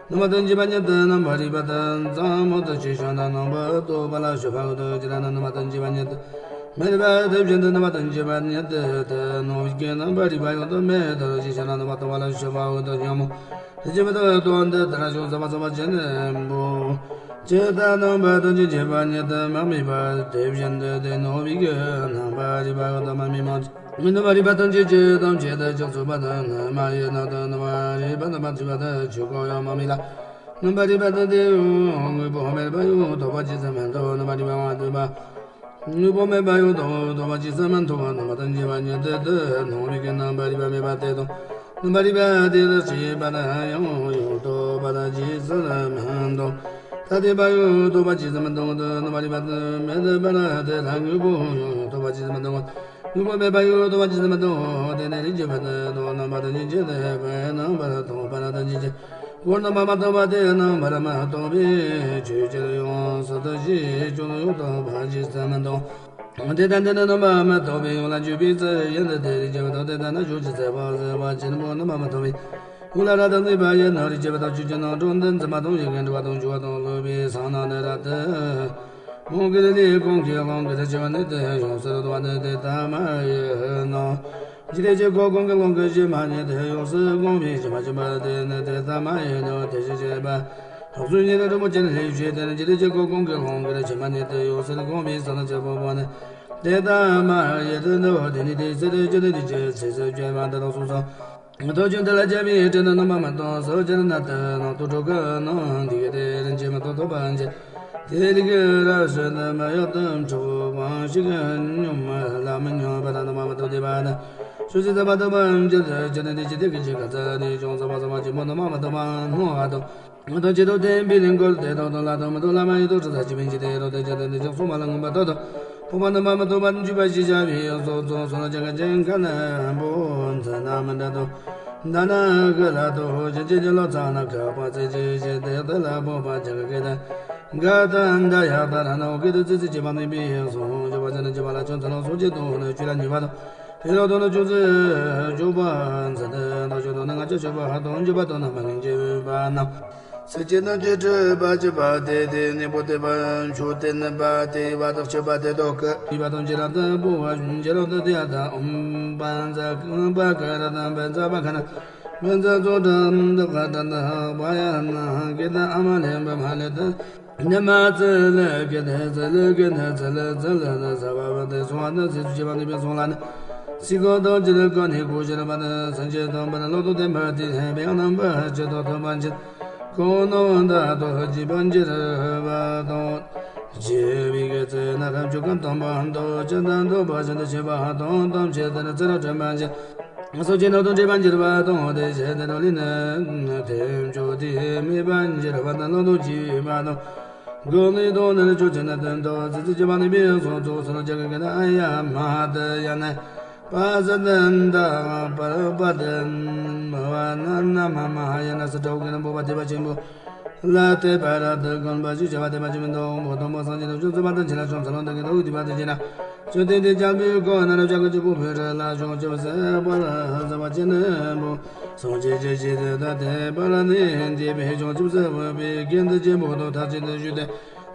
ཏུ། རྣམ་པ་དང་བཅས་པ་ཉིད་དུ་རྣམ་པར་རིག་པ་དང་ཙམ་མོ་དེ་ཅེས་བརྗོད་ན་རྣམ་པར་རྟོག་པ་ལ་སྤྱོད་པ་ཀུན་ཏུ་ཅི་ལ་ན་རྣམ་པ་དང་བཅས་པ་ཉིད་དུ་མེད་པ་དེ་བཞིན་དུ་རྣམ་པ་དང་བཅས་པ་ཉིད་དུ་དེ་སྣང་བའི་རྣམ་པར་རིག་པ་ཡང་དུ་མེད་དོ་ཅེས་བརྗོད་ན་རྣམ་པར་རྟོག་པ་ལ་སྤྱོད་པ་ཀུན་ཏུ་ཉོན་མོངས། སྐྱེ་བ་དང་དོན་དེ་ལྟར་བྱུང་ཟབ་པ་ཟབ་པ་ཅན་པོ། ཇི་ལྟར་རྣམ་པ་དང་བཅས་པ་ཉིད་དུ་མ་དམིགས་པ་དེ་བཞིན་དུ་དེ་སྣང་བའི་རྣམ་པར་རིག་པ་ཡང་དུ་མ་དམིགས་མ་མཐོང་། རྣམ་པར་རིག་པ་ཐམས་ཅད་ཀྱི་དམ་ཆོས་དེ་ཅུང་ཟད་པ་དང་ནི་མ་ཡིན་ནོ། དེ་རྣམ་པར་རིག་པ་དང་མ་མཐུན་པ་དེ་ཆོས་ཀུན་ཡང་མ་དམིགས་ལ། རྣམ་པར་རིག་པ་དང་དེ་ཡང་དངོས་པོ་མེད་པ་ཡང་རྟོགས་པ་ཅིས་སུ་མི་འཐོབ། རྣམ་པར་རིག་པ་མ་མཐུན་པ། དངོས་པོ་མེད་པ་ཡང་དུ་རྟོགས་པ་ཅིས་སུ་མི་འཐོབ། རྣམ་པ་དང་བཅས་པ་ཉིད་དུ་དེ་སྣང་བའི་རྣམ་པར་རིག་པ་མེད་པ་དེ་དང་། རྣམ་པར་རིག་པ་དེ་ལ་སྐྱེས་པ་དང་ཡང་ཡང་རྟོགས་པ་དང་ཅིས་སུ་མི་འཐོབ། ཐ་དད་པ་ཡང་རྟོགས་པ་ཅིས་སུ་མི་འཐོབ། རྣམ་པར་རིག་པ་དེ་མེད་པ་ལ་དེ་ལ་དངོས་པོ་ཡང་རྟོགས་པ་ཅིས་སུ་མི་འཐོབ། དངོས་པོ་མེད་པ་ཡང་རྟོགས་པ་ཅིས་སུ་མི་འཐོབ། དེ་ནི་རིགས་ཀྱི་བུ་དེ་དང་རྣམ་པ་དང་ཉིད་ཀྱི་དེ་བས་རྣམ་པར་རྟོག་པ་ལ་དེ་ཉིད་ཀྱི། འཁོར་རྣམ་པར་མི་རྟོག་པ་དེ་རྣམ་པར་མི་རྟོག་པའི་ཆོས་ཅན། ཡོངས་སུ་དེ་ཅིས་ཀྱང་ཡང་རྟོགས་པ་ཅིས་སུ་མི་འཐོབ། དེ་ལྟར་འདི་ནི་རྣམ་པར་མི་རྟོག་པའི་ཡུལ་ལ་འཇུག་པའི་ཚུལ་ཡིན་ཏེ། དེ་རིགས་ཀྱི་བུ་དང་དེ་ལྟར་ན་ཕྱོགས་ཀྱི་ཚེ་དཔག་ཚེ་དཔག་ཅན་པོ་རྣམ་པར་མི་རྟོག་པའི་ཡུལ་ལ་རབ་ཏུ་གནས་པ་ཡིན་ནོ། རིགས་ཀྱི་བུ་དག་ཆོས་ཅན་རྣམས་དྲང་དོན་འཛིན་པ་དང་ཡིད་ཀྱི་འགྲོ་བ་དང་འཇུག་པ་དང་སློབ་པའི་སང་སྣང་ནི་རབ་ཏུ་མོ་གི་ལས་གང་གིས་བླང་གི་རིགས་ཀྱི་བུ་ནི་དེ་ཡོངས་སུ་རྟོག་པ་ནི་དེ་ལྟ་མ་ཡིན་ནོ། འཇིག་རྟེན་གྱི་འཁོར་གང་གིས་བླང་གི་ཕྱིར་མ་ཉིད་དེ་ཡོངས་སུ་བསྒོམས་པའི་ཕྱིར་མ་སྐྱེས་པ་དེ་ནི་དེ་ལྟ་མ་ཡིན་ནོ། དེ་བཞིན་གཤེགས་པ་ཕྱོགས་བཅུའི་ཉེར་ལེན་རིན་པོ་ཆེ་ལས་བཤད་དེ་ནི་འཇིག་རྟེན་གྱི་འཁོར་གང་གིས་བླང་གི་རིགས་ཕྱིར་མ་ཉིད་དེ་ཡོངས་སུ་བསྒོམས་པའི་སང་སྣང་ཆེན་པོ་པོ་ནི་དེ་ལྟ་མ་ཡིན་ཏེ། འདི་བ་དེ་ཉིད་དེའི་ཚེ་རེ་ཅི་ནི་དེ་ཅི་ཚེ་ཚེ་བཅོས་མ་འདི་ལ་སོགས་སོ། ཐོབ་ཀྱང་དེ་ལ་སྐྱེ་བའི་སྤྲིན་ནི་རྣམ་པར་མི་རྟོག་སོགས་ཅན་ནི་དེ་རྣམས་དུ་འགྲོ་གི་ནང་འདི་གི་དེ་རིན་ཆེན་མི་རྟོག་ཐོབ་པ་ཅན། དེ་ལས་ཀྱི་རབ་ཤི་ནི་མི་ཡག་ཏུ་འཁྲུག་པ་ཞིག་སྙོམས་ལ་མི་སྙོམས་པར་རྣམ་པར་མི་རྟོག་བསྡད་པ་ནི། ཕྱོགས་བཅུའི་ཚེ་དཔག་ཏུ་མ་འཇུག་ཏུ་ཅི་ནི་དེ་ཅི་དེ་གི་ཅི་ག་ཚ་ནི་ཅུང་ཟད་པ་ཟད་པ་ཅན་པོ་རྣམ་པར་མི་རྟོག་པ་སྣང་བ་དང་། དང་བཅས་ཏོ་བསྟན་པའི་ལིང་གོལ་དེ་དག་དང་ལ་དང་མི་དང་ལ་མ་ཡིན་དུ་གྲུབ་ས་ཅི་མིན་ཅི་དེ་རོ་དེ་ཅི་དེ་འདི་ཅག་སོང་བ་ལ་མངོན་པར་རྟོག་དང་ ཕོག་པ་རྣམ་པ་མི་རྟོག་པ་དང་བཅས་པ་ཞེས་བྱ་བའི་གཟུགས་ཚོགས་སུ་ལ་ཅན་ག་ཅན་ག་ན་བོ་མཚན་མི་འདྲ་དོ། ད་ན་གི་ལ་དོ་ཅན་ཅན་ཅན་ལོ་ཚ་ན་ཁ་པ་ཚེ་ཅན་ཅན་དེ་དེ་ལ་བོ་པ་ཅན་ག་གེ་ད་ག་ད་འདྲ་ཡག་ད་ར་ན་འོ་གེ་དུ་ཚེ་ཚེ་བྱེད་པ་ནི་པའི་གཟུགས་བྱེད་པ་ཚེ་ན་བྱེད་པ་ལ་ཅུང་ཚ་ལོ་སོ་ཅན་དོ་ན་ཅུ་ལ་ཉེ་བ་དོ། ཤེས་རབ་དང་ནི་ཅུང་ཟད་འཇུག་པ་མཚན་དེ་དང་ཆོས་དང་ནི་ང་ཅག་ཆོས་པ་ཧ་དང་འཇུག་པ་དང་ནི་མ་ངེས་འགྱུར་བ་རྣམས། སེམས་ཅན་རྣམས་ཀྱི་སྒྲིབ་པ་བཅས་པ་སྟེ། དེ་ནི་བོ་སྟེ་བ་མཆོག་སྟེ་ནི་པ་སྟེ་བ་དང་སྤྱོད་པ་སྟེ་དོ་ཀི་བི་བ་དང་བྱེ་བྲག་ཏུ་བོ་བ་བྱེ་བྲག་ཏུ་དེ་ཡ་དང་ཨོམ་བཛྲ་བཛྲ་ག་ར་དང་བཛྲ་བྷ་ག་ན་བཛྲ་ཙོ་དྲ་དི་ག་དྲ་ན་བ་ཡ་ན་གི་ད་ཨ་མ་ལེ་བ་མ་ལེ་ད། ཉི་མ་ཙི་ལི་ཀི་ནི་ཙི་ལི་ཀི་ནི་ཙི་ལི་ཙི་ལི་ནི་ས་བ་བ་ཏི་སོང་བ་ནི་ཚེ་ཚུ་ཅི་བ་ནི་པའི་སོང་ལ་ནི། སི་ཀོ་དང་ཅི་ལི་ཀ་ནི་ཀུ་ཤི་ར་བ་ནི་སན་ཅི་དང་བ་ནི་ལོ་ཏོ་ཏེ་བ་ཏི་ཧེ་བེ་ཡང་ནམ་བ་ཅི་དོ་ཐོ་བ་ཅི། ཀོ་ནོ་ད་དོ་ཅི་བ་ཅི་ར་བ་དང་། ཅི་བི་གི་ཙི་ན་ར་ཅུ་ཀ་དང་བ་དོ་ཅི་དང་དོ་བ་ཅི་དི་ཅི་བ་དང་དང་ཅི་དི་ནི་ཙི་ར་ཏྲ་བ་ཅི། སོ་སྐྱེ་རྣམས་དང་བཅས་པར་འགྱུར་བ་དང་། དེ་བཞིན་དུ་ལུས་ནི་ཐེམ་ཅོ་དེ་མེད་པར་འགྱུར་བ་དང་། ལོག་རྟོག་སྐྱེས་པ་དང་། སྒོ་ནས་དང་ནི་ཆོས་ཅན་དོན་དུ་ཚེ་ཚེ་སྐྱེ་བ་ནི་པའི་གཟུགས་ཚོགས་སུ་ལ་ཅན་ག་གི་ན་ཨ་ཡ་མ་ཧ་ཏི་ཡ་ན་པ་ས་ཏན་ད་པ་ར་པ་ཏན་མ་བ་ན་ན་མ་མ་ཧ་ཡ་ན་ས་ཏྲ་འོ་གི་ན་བོ་བ་ཐེག་པ་ཆེན་པོ། ལ་དད་པ་རབ་ཏུ་དགོངས་པ་ཞེས་བྱ་བ་དད་པ་ཆེན་པོ་དང་། བོ་དང་བོ་སངས་རྒྱས་དང་བྱང་ཆུབ་པ་དང་ཆེ་ལ་ཕྱོགས་མཚན་ལ་དག་གི་དག་དེ་བ་དང་ཆེ་ན། ཆོས་ཐམས་ཅད་ཀྱང་པོའི་སྒོ་ནས་བྱ་དགའ་གཅིག་པུ་ཕུལ་ར་ལ། བྱང་ཆུབ་སེམས་དཔའ་སེམས་དཔའ་ཆེན་པོ་སངས་རྒྱས་ཀྱི་ཞིང་དུ་ད་དད་པ་ལ་ནི་འདུས་པའི་བྱང་ཆུབ་སེམས་དཔའ་བོས་གན་དུ་ཆེན་པོ་དང་ཐམས་ཅད་དུ་བཞུགས་ཏེ།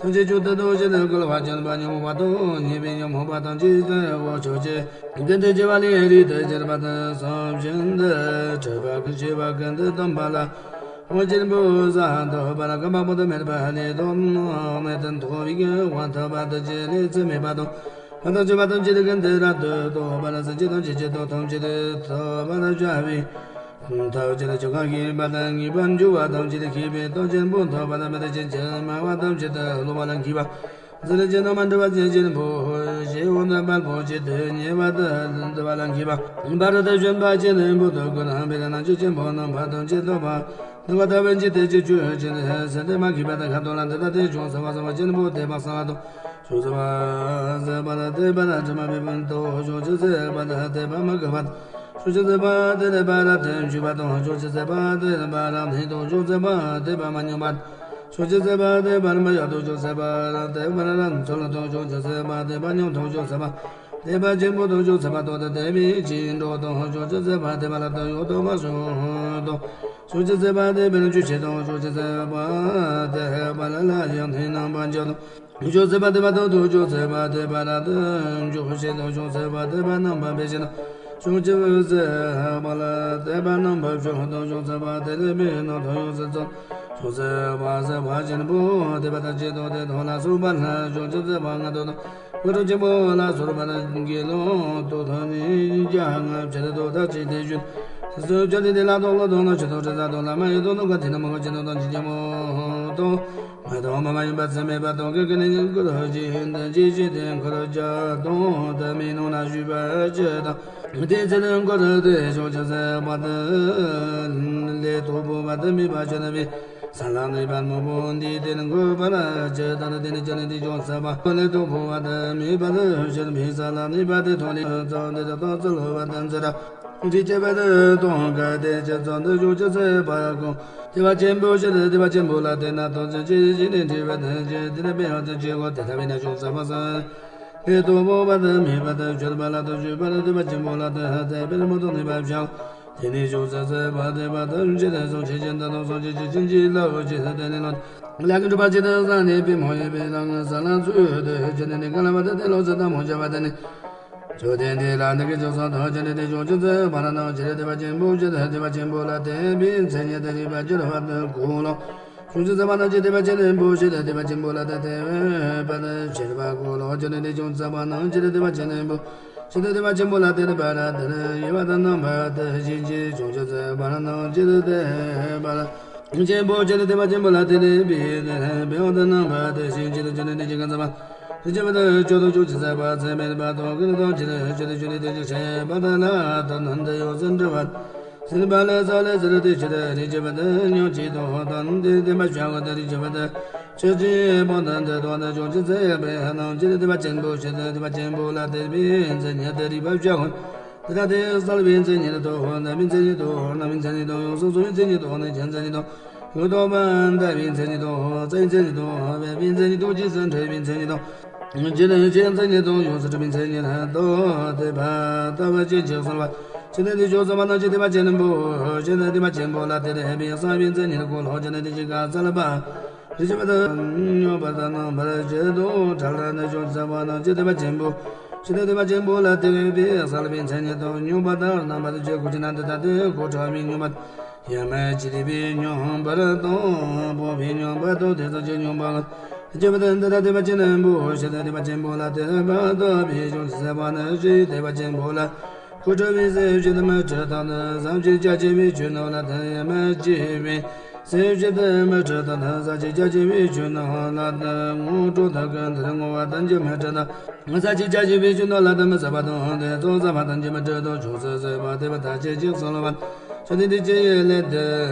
ཐམས་ཅད་མཆོག་ཏུ་ཐུགས་རྗེ་ལ་བསྐུལ་བ་ཅན་པ་ཉོན་མོངས་པ་དང་ཉེས་པའི་ཉོན་མོངས་པ་ཐམས་ཅད་སེལ་བར་ཕྱག་བྱས། གན་དུ་སྐྱེ་བ་ལས་རིགས་དུ་གྱུར་པ་དང་སེམས་ཅན་དུ་འཁྲིད་པ་ཀུན་བྱེད་པ་ཀུན་ཏུ་བསྟན་པ་ལ། འོ་ཆེན་པོ་ས་ཐོབ་པ་ལ་རྐང་པ་པོ་ཏི་མེད་པ་ལས་དོན་མེད་དུ་མཐོ་བའི་དབང་ཐོབ་པ་དང་བཅས་ལས་ཚད་མེད་པ་དང་། ཕ་དང་སྤྱོད་པ་ཐམས་ཅད་ཀུན་ཏུ་རབ་ཏུ་རྟོགས་པ་ལ་སེམས་ཅན་ཐམས་ཅད་ཀྱི་དོན་ཐམས་ཅད་ཐོབ་པར་བྱ་བའི་ཐབས་ཅན་ཆོ་ག་ཤེས་པ་དང་ངེས་པར་འབྱུང་བ་ཐམས་ཅད་ཤེས་པའི་ཐབས་ཆེན་པོ་ཐོབ་པ་དང་མི་ཐུབ་ཅིང་སྨྲ་བ་ཐམས་ཅད་དུ་སླུ་བ་ལ་མཁས་པ། ཟེར་ཅན་དང་མ་འདྲ་བ་ཅན་ཆེན་པོ་ཞེས་འོ་ན་དཔལ་པོ་ཆེ་དུ་ཉེ་བར་དུ་འདུ་བ་ལ་མཁས་པ། བར་དུ་བྱོན་པ་ཆེན་པོ་དུ་ཀུན་ལ་འབད་རྣམ་དཔྱོད་ཆེན་པོ་རྣམ་པ་ཐམས་ཅད་ཐོབ་པ། འདུལ་བ་ལྟ་བུའི་འཇིག་རྟེན་གྱི་ཆོས་ཅན་ཟེར་ཏེ་མ་མཁས་པ་དང་ཁ་ཐོག་ལ་འདི་ལྟ་སྟེ། བྱང་ཆུབ་སེམས་དཔའ་ཆེན་པོ་དད་པ་གསང་བ་དང་། བྱང་ཆུབ་སེམས་དཔའ་ལ་དད་པ་ལ་དྲི་མ་མེད་པ་དང་། བྱང་ཆུབ་སེམས་དཔའ་ལ་དད་པ་མི་དགོས་པ་དང་། བྱང་ཆུབ་སེམས་དཔའ་དེ་ལས་པ་རབ་ཏུ་འཇུག་པ་དང་། བྱང་ཆུབ་སེམས་དཔའ་དེ་ལས་པ་རབ་གནས་དང་། བྱང་ཆུབ་སེམས་དཔའ་དད་པ་མ་ཉམས་པ། བྱང་ཆུབ་སེམས་དཔའ་དད་པ་མི་གཡོ་དང་། བྱང་ཆུབ་སེམས་དཔའ་དད་པ་རབ་འཚོལ་དང་། བྱང་ཆུབ་སེམས་དཔའ་དད་པ་ཉམས་དང་། བྱང་ཆུབ་སེམས་དཔའ་དད་པ་ཆེན་པོ་དང་། བྱང་ཆུབ་སེམས་དཔའ་ཐོག་ཏུ་དད་པའི་ཅི་འགྲོ་དང་། བྱང་ཆུབ་སེམས་དཔའ་དད་པ་ལ་དོན་ཡོད་དོ་མ་བྱུང་དང་། བྱང་ཆུབ་སེམས་དཔའ་དད་པའི་རང་རྒྱུད་ཆེ་དང་། བྱང་ཆུབ་སེམས་དཔའ་དད་པ་ལ་ལྷ་ཡི་གནས་རྣམ་པར་འཇོག་དང་། བྱང་ཆུབ་སེམས་དཔའ་དད་པ་དང་། བྱང་ཆུབ་སེམས་དཔའ་དད་པ་རབ་ཏུ་འཇུག་ཤེས་དང་། བྱང་ཆུབ་སེམས་དཔའ་དད་པ་རྣམ་པར་འབེབས་ཤེས་དང་། བྱང་ཆུབ་སེམས་དཔའ་ལ་དད་པ་རྣམ་པར་ཕྱོགས་དང་། བྱང་ཆུབ་སེམས་དཔའ་དེ་ལས་པའི་རྣམ་ཐར་ཡོངས་སུ་རྫོགས། བྱང་ཆུབ་སེམས་དཔའ་སེམས་དཔའ་ཆེན་པོ་དད་པ་དང་བཅས་པ་དེ་དག་ལ་སོགས་པ་ལ། བྱང་ཆུབ་སེམས་དཔའ་ལྔ་བདོ་དང་། དངོས་གྲུབ་ཆེན་པོ་ལ་སོགས་པ་དགེ་སློང་དུ་ཐོབ་ནས་བརྒྱ་ལྔ་བཅུ་དུ་ཐམས་ཅད་དེ་བཞིན་དུ་བྱོན་ཏེ། དེ་ལ་དོན་ལ་དོན་ལ་ཆོས་དང་ཕྲིན་ལས་དང་བླ་མ་ཡི་དམ་དང་དགའ་ལྡན་མང་པོ་ཆེ་དང་དང་ཅིག་ཅེས་མོ་དང་། མ་དང་མ་མ་ཡིན་པ་ཚད་མེད་པ་དང་གི་ཀུན་ནས་འཁོར་བཅས་དང་ཅི་ཞིག་དེ་འཁོར་བཅས་དང་དེ་མེད་ནང་ན་བཞུགས་པ་ཅི་དང་། དེ་ཚེ་ལ་འཁོར་དེ་བྱང་ཆུབ་སེམས་དཔའ་དེ་ལས་དང་པོ་བ་དེ་མེད་པ་ཆོད་པའི་ས་ལ་གནས་པ་སྨོན་པོ་འདི་དེ་ལ་འགོད་པར་བྱེད་དང་། དེ་ནི་ཅི་ནི་དེ་བྱང་ཆུབ་སེམས་དཔའ་ལས་དང་པོ་བ་དེ་མེད་པ་ཆོད་པའི་ས་ལ་གནས་པ་དེ་ཐོག་ལས་ཚངས་དེ་དག་དང་ཚུལ་བ་དང་ཚུལ་ར། དེ་སྐྱེ་བ་དང་གལ་ཏེ་ཅི་ཙམ་དུ་བྱང་ཆུབ་སེམས་དཔའ་ཀུན། དད་པ་ཆེན་པོ་ཞེས་དད་པ་ཆེན་པོ་ལ་དད་ན་ཐམས་ཅད་ཅི་ཞིག་ནས་འཁྲིད་པ་དང་ཅི་དེ་ལ་དཔེ་ཡང་དུ་ཅི་གོ་དེ་ལྟ་བས་ན་བྱང་ཆུབ་སེམས་དཔའ་སེམས་ལས་དང་པོ་བ་དང་མེད་པ་དང་ཆོད་པ་ལ་དང་ཆོད་པ་ལ་དད་པ་ཆེན་པོ་ལ་དད་པའི་རི་མོ་དང་ནུས་པ་བྱའོ། དེ་ནས་བྱང་ཆུབ་སེམས་དཔའ་དད་པ་ཐམས་ཅད་དང་སངས་རྒྱས་ཀྱི་བྱིན་གྱིས་བརླབ་ཅིང་དེ་ནས་ལོ་ལ་ཀུན་གྲུབ་པ་ཅི་ལྟར་བསམས་ནས་པུས་མོ་གཡས་པའི་རང་ས་ལ་ཚུར་དུ་བྱོན་ནས་གང་ལ་བ་དེ་དེ་ལོག་སུ་ད་མོ་བྱ་བ་དེ་ནི། མཆོད་རྟེན་དེ་ལ་འདི་སྐད་ཅེས་གསུངས་ཏོ། ཅི་ནི་དེ་བྱང་ཆུབ་སེམས་དཔའ་རྣམས་ཀྱི་དད་པ་ཆེན་པོ་ཞེས་དད་པ་ཆེན་པོ་ལ་དད་པའི་མཚན་ཉིད་དུ་རིག་པ་གྱུར་པ་དེ་གོ་ལོ། བྱང་ཆུབ་སེམས་དཔའ་རྣམས་ཀྱི་དད་པ་ཆེན་པོ་ཞེས་དད་པ་ཆེན་པོ་ལ་དད་པ་ཆེན་པོ་གོ་ལོ། ཅི་ནི་དེ་བྱང་ཆུབ་སེམས་དཔའ་རྣམས་ཀྱི་དད་པ་ཆེན་པོ་ཞེས་དད་པ་ཆེན་པོ་ལ་དད་པ་རབ་ཏུ་དབྱེ་བ་དང་རྣམ་པ་དག་ཞེས་བྱ། བྱང་ཆུབ་སེམས་དཔའ་རྣམས་ཀྱི་དད་པ་ཆེན་པོ་ཞེས་དད་པ་ཆེན་པོ་ལ་དད་པའི་དཔེ་དང་རྣམ་པ་དག་ཞེས་བྱ། ཅི་ནི་དེ་ཅི་གང་ཟག་པ། ཐུགས་རྗེ་མ་དང་ཆོས་དང་ཕྱོགས་ཀྱི་སེམས་དཔའ་ཚད་མེད་པ་དང་ཀུན་ཏུ་ཆེ་ཆེ་དེ་ཆོས་དེ་ཆོས་དེ་ཆོས་ཆེ་བ་དང་ལ་དང་ནང་དུ་ཡོངས་སུ་འདྲི་བ། སེམས་པ་ལ་ས་ལ་ཟེར་དེ་ཕྱིར་རིག་བྱེད་པ་དེ་ཉོན་ཅིག་དང་དོན་དེ་བདེན་པ་བྱ་བ་དེ་རིག་བྱེད་པ་དེ་ཆོས་ཅན་པོ་དང་དེ་དོན་དུ་ཅུང་ཅི་ཟེར་བའི་སྣང་ཕྱིར་དེ་བ་ཆེན་པོ་ཕྱིར་དེ་བ་ཆེན་པོ་ལ་དད་པའི་མཚན་ཉིད་དེ་རིག་པ་བྱ་བ་དེ་ལ་དེ་གསལ་བའི་མཚན་ཉིད་དང་རྣམ་པའི་མཚན་ཉིད་དང་རྣམ་པའི་མཚན་ཉིད་དང་ཡོངས་སུ་རྫོགས་པའི་མཚན་ཉིད་དང་གནས་ཀྱི་མཚན་ཉིད་དང་ཡོད་དོ་མ་འདའ་བའི་མཚན་ཉིད་དང་རྩ་བའི་མཚན་ཉིད་དང་སྦས་པའི་མཚན་ཉིད་དང་རྗེས་སུ་འབྲེལ་བའི་མཚན་ཉིད་དང་། ཇི་ལྟར་ཆོས་མཚན་ཉིད་དང་ཡོངས་སུ་གྲུབ་པའི་མཚན་ཉིད་དང་དེ་བ་ལྟ་བུ་ཅི་ཕྱིར་གསལ་བ། ཇི་ལྟར་དེ་ཕྱོགས་སུ་མ་ནང་ཇི་ལྟ་བ་ཆེན་པོ་ཇི་ལྟར་དེ་བ་ཆེན་པོ་ལ་དེར་ཧེ་བའི་གསང་བའི་མཚན་ཉིད་ཀུན་ལྷག་ཇི་ལྟར་དེ་ཅི་ག་གསལ་བ། རིག་བྱེད་པ་དང་སྙོམས་པར་དང་རྣམ་པར་འབྱེད་དང་ཁྲ་ལ་ནི་ཕྱོགས་སུ་མ་ནང་ཇི་ལྟ་བ་ཆེན་པོ་ཇི་ལྟར་དེ་བ་ཆེན་པོ་ལ་དེར་ཧེ་བའི་གསལ་བའི་མཚན་ཉིད་དང་སྙོམས་པར་དང་རྣམ་པར་འབྱེད་ཀུན་ཇི་ལྟར་དེ་ལྟ་སྟེ་ཀུན་ཁྲ་བའི་སྙོམས་པ། ཡ་མ་བྱེད་པའི་སྙོམས་པར་དང་སྤོང་བའི་སྙོམས་པ་དང་དེ་ཙམ་གྱི་སྙོམས་པ་སྐྱེ་བ་དང་འདི་ལྟར་དེ་བ་ཆེན་པོ་ཞེས་དེ་བ་ཆེན་པོ་ལ་དད་པ་དང་བའི་ཕྱོགས་སུ་ཟད་པ་ནི་ཞེས་དེ་བ་ཆེན་པོ་ལ་ཀུན་ཁྲ་བའི་སེམས་བསྐྱེད་དམ་ཁྲིད་དང་ནི་ཟབ་ཅིང་རྒྱ་ཆེ་བའི་ཆོས་རྣམས་ལ་དད། ཡ་མ་བྱེད་པའི་སེམས་བསྐྱེད་དམ་ཁྲིད་དང་ནི་ཟབ་ཅིང་རྒྱ་ཆེ་བའི་ཆོས་རྣམས་ལ་དད། ངོ་སྤྲོད་དང་ཀུན་དེར་བསྔོ་བ་དང་རྒྱུ་མི་ཁྲིད་དང་། ང་ཚ་ཅིག་ཅག་ཅིག་བེད་སྤྱོད་ནོར་ལ་དམ་ཟབ་པ་དང་དེ་ཚོགས་ཟབ་པ་དང་རྒྱུ་མི་འབྲས་དང་ཕྱོགས་སུ་ཟད་པ་དེ་བ་ཐ་ཅེ་ཅིག་སོང་ལ་བ་ཆ་དེ་དེ་ཅི་ཡི་ལས་དེ་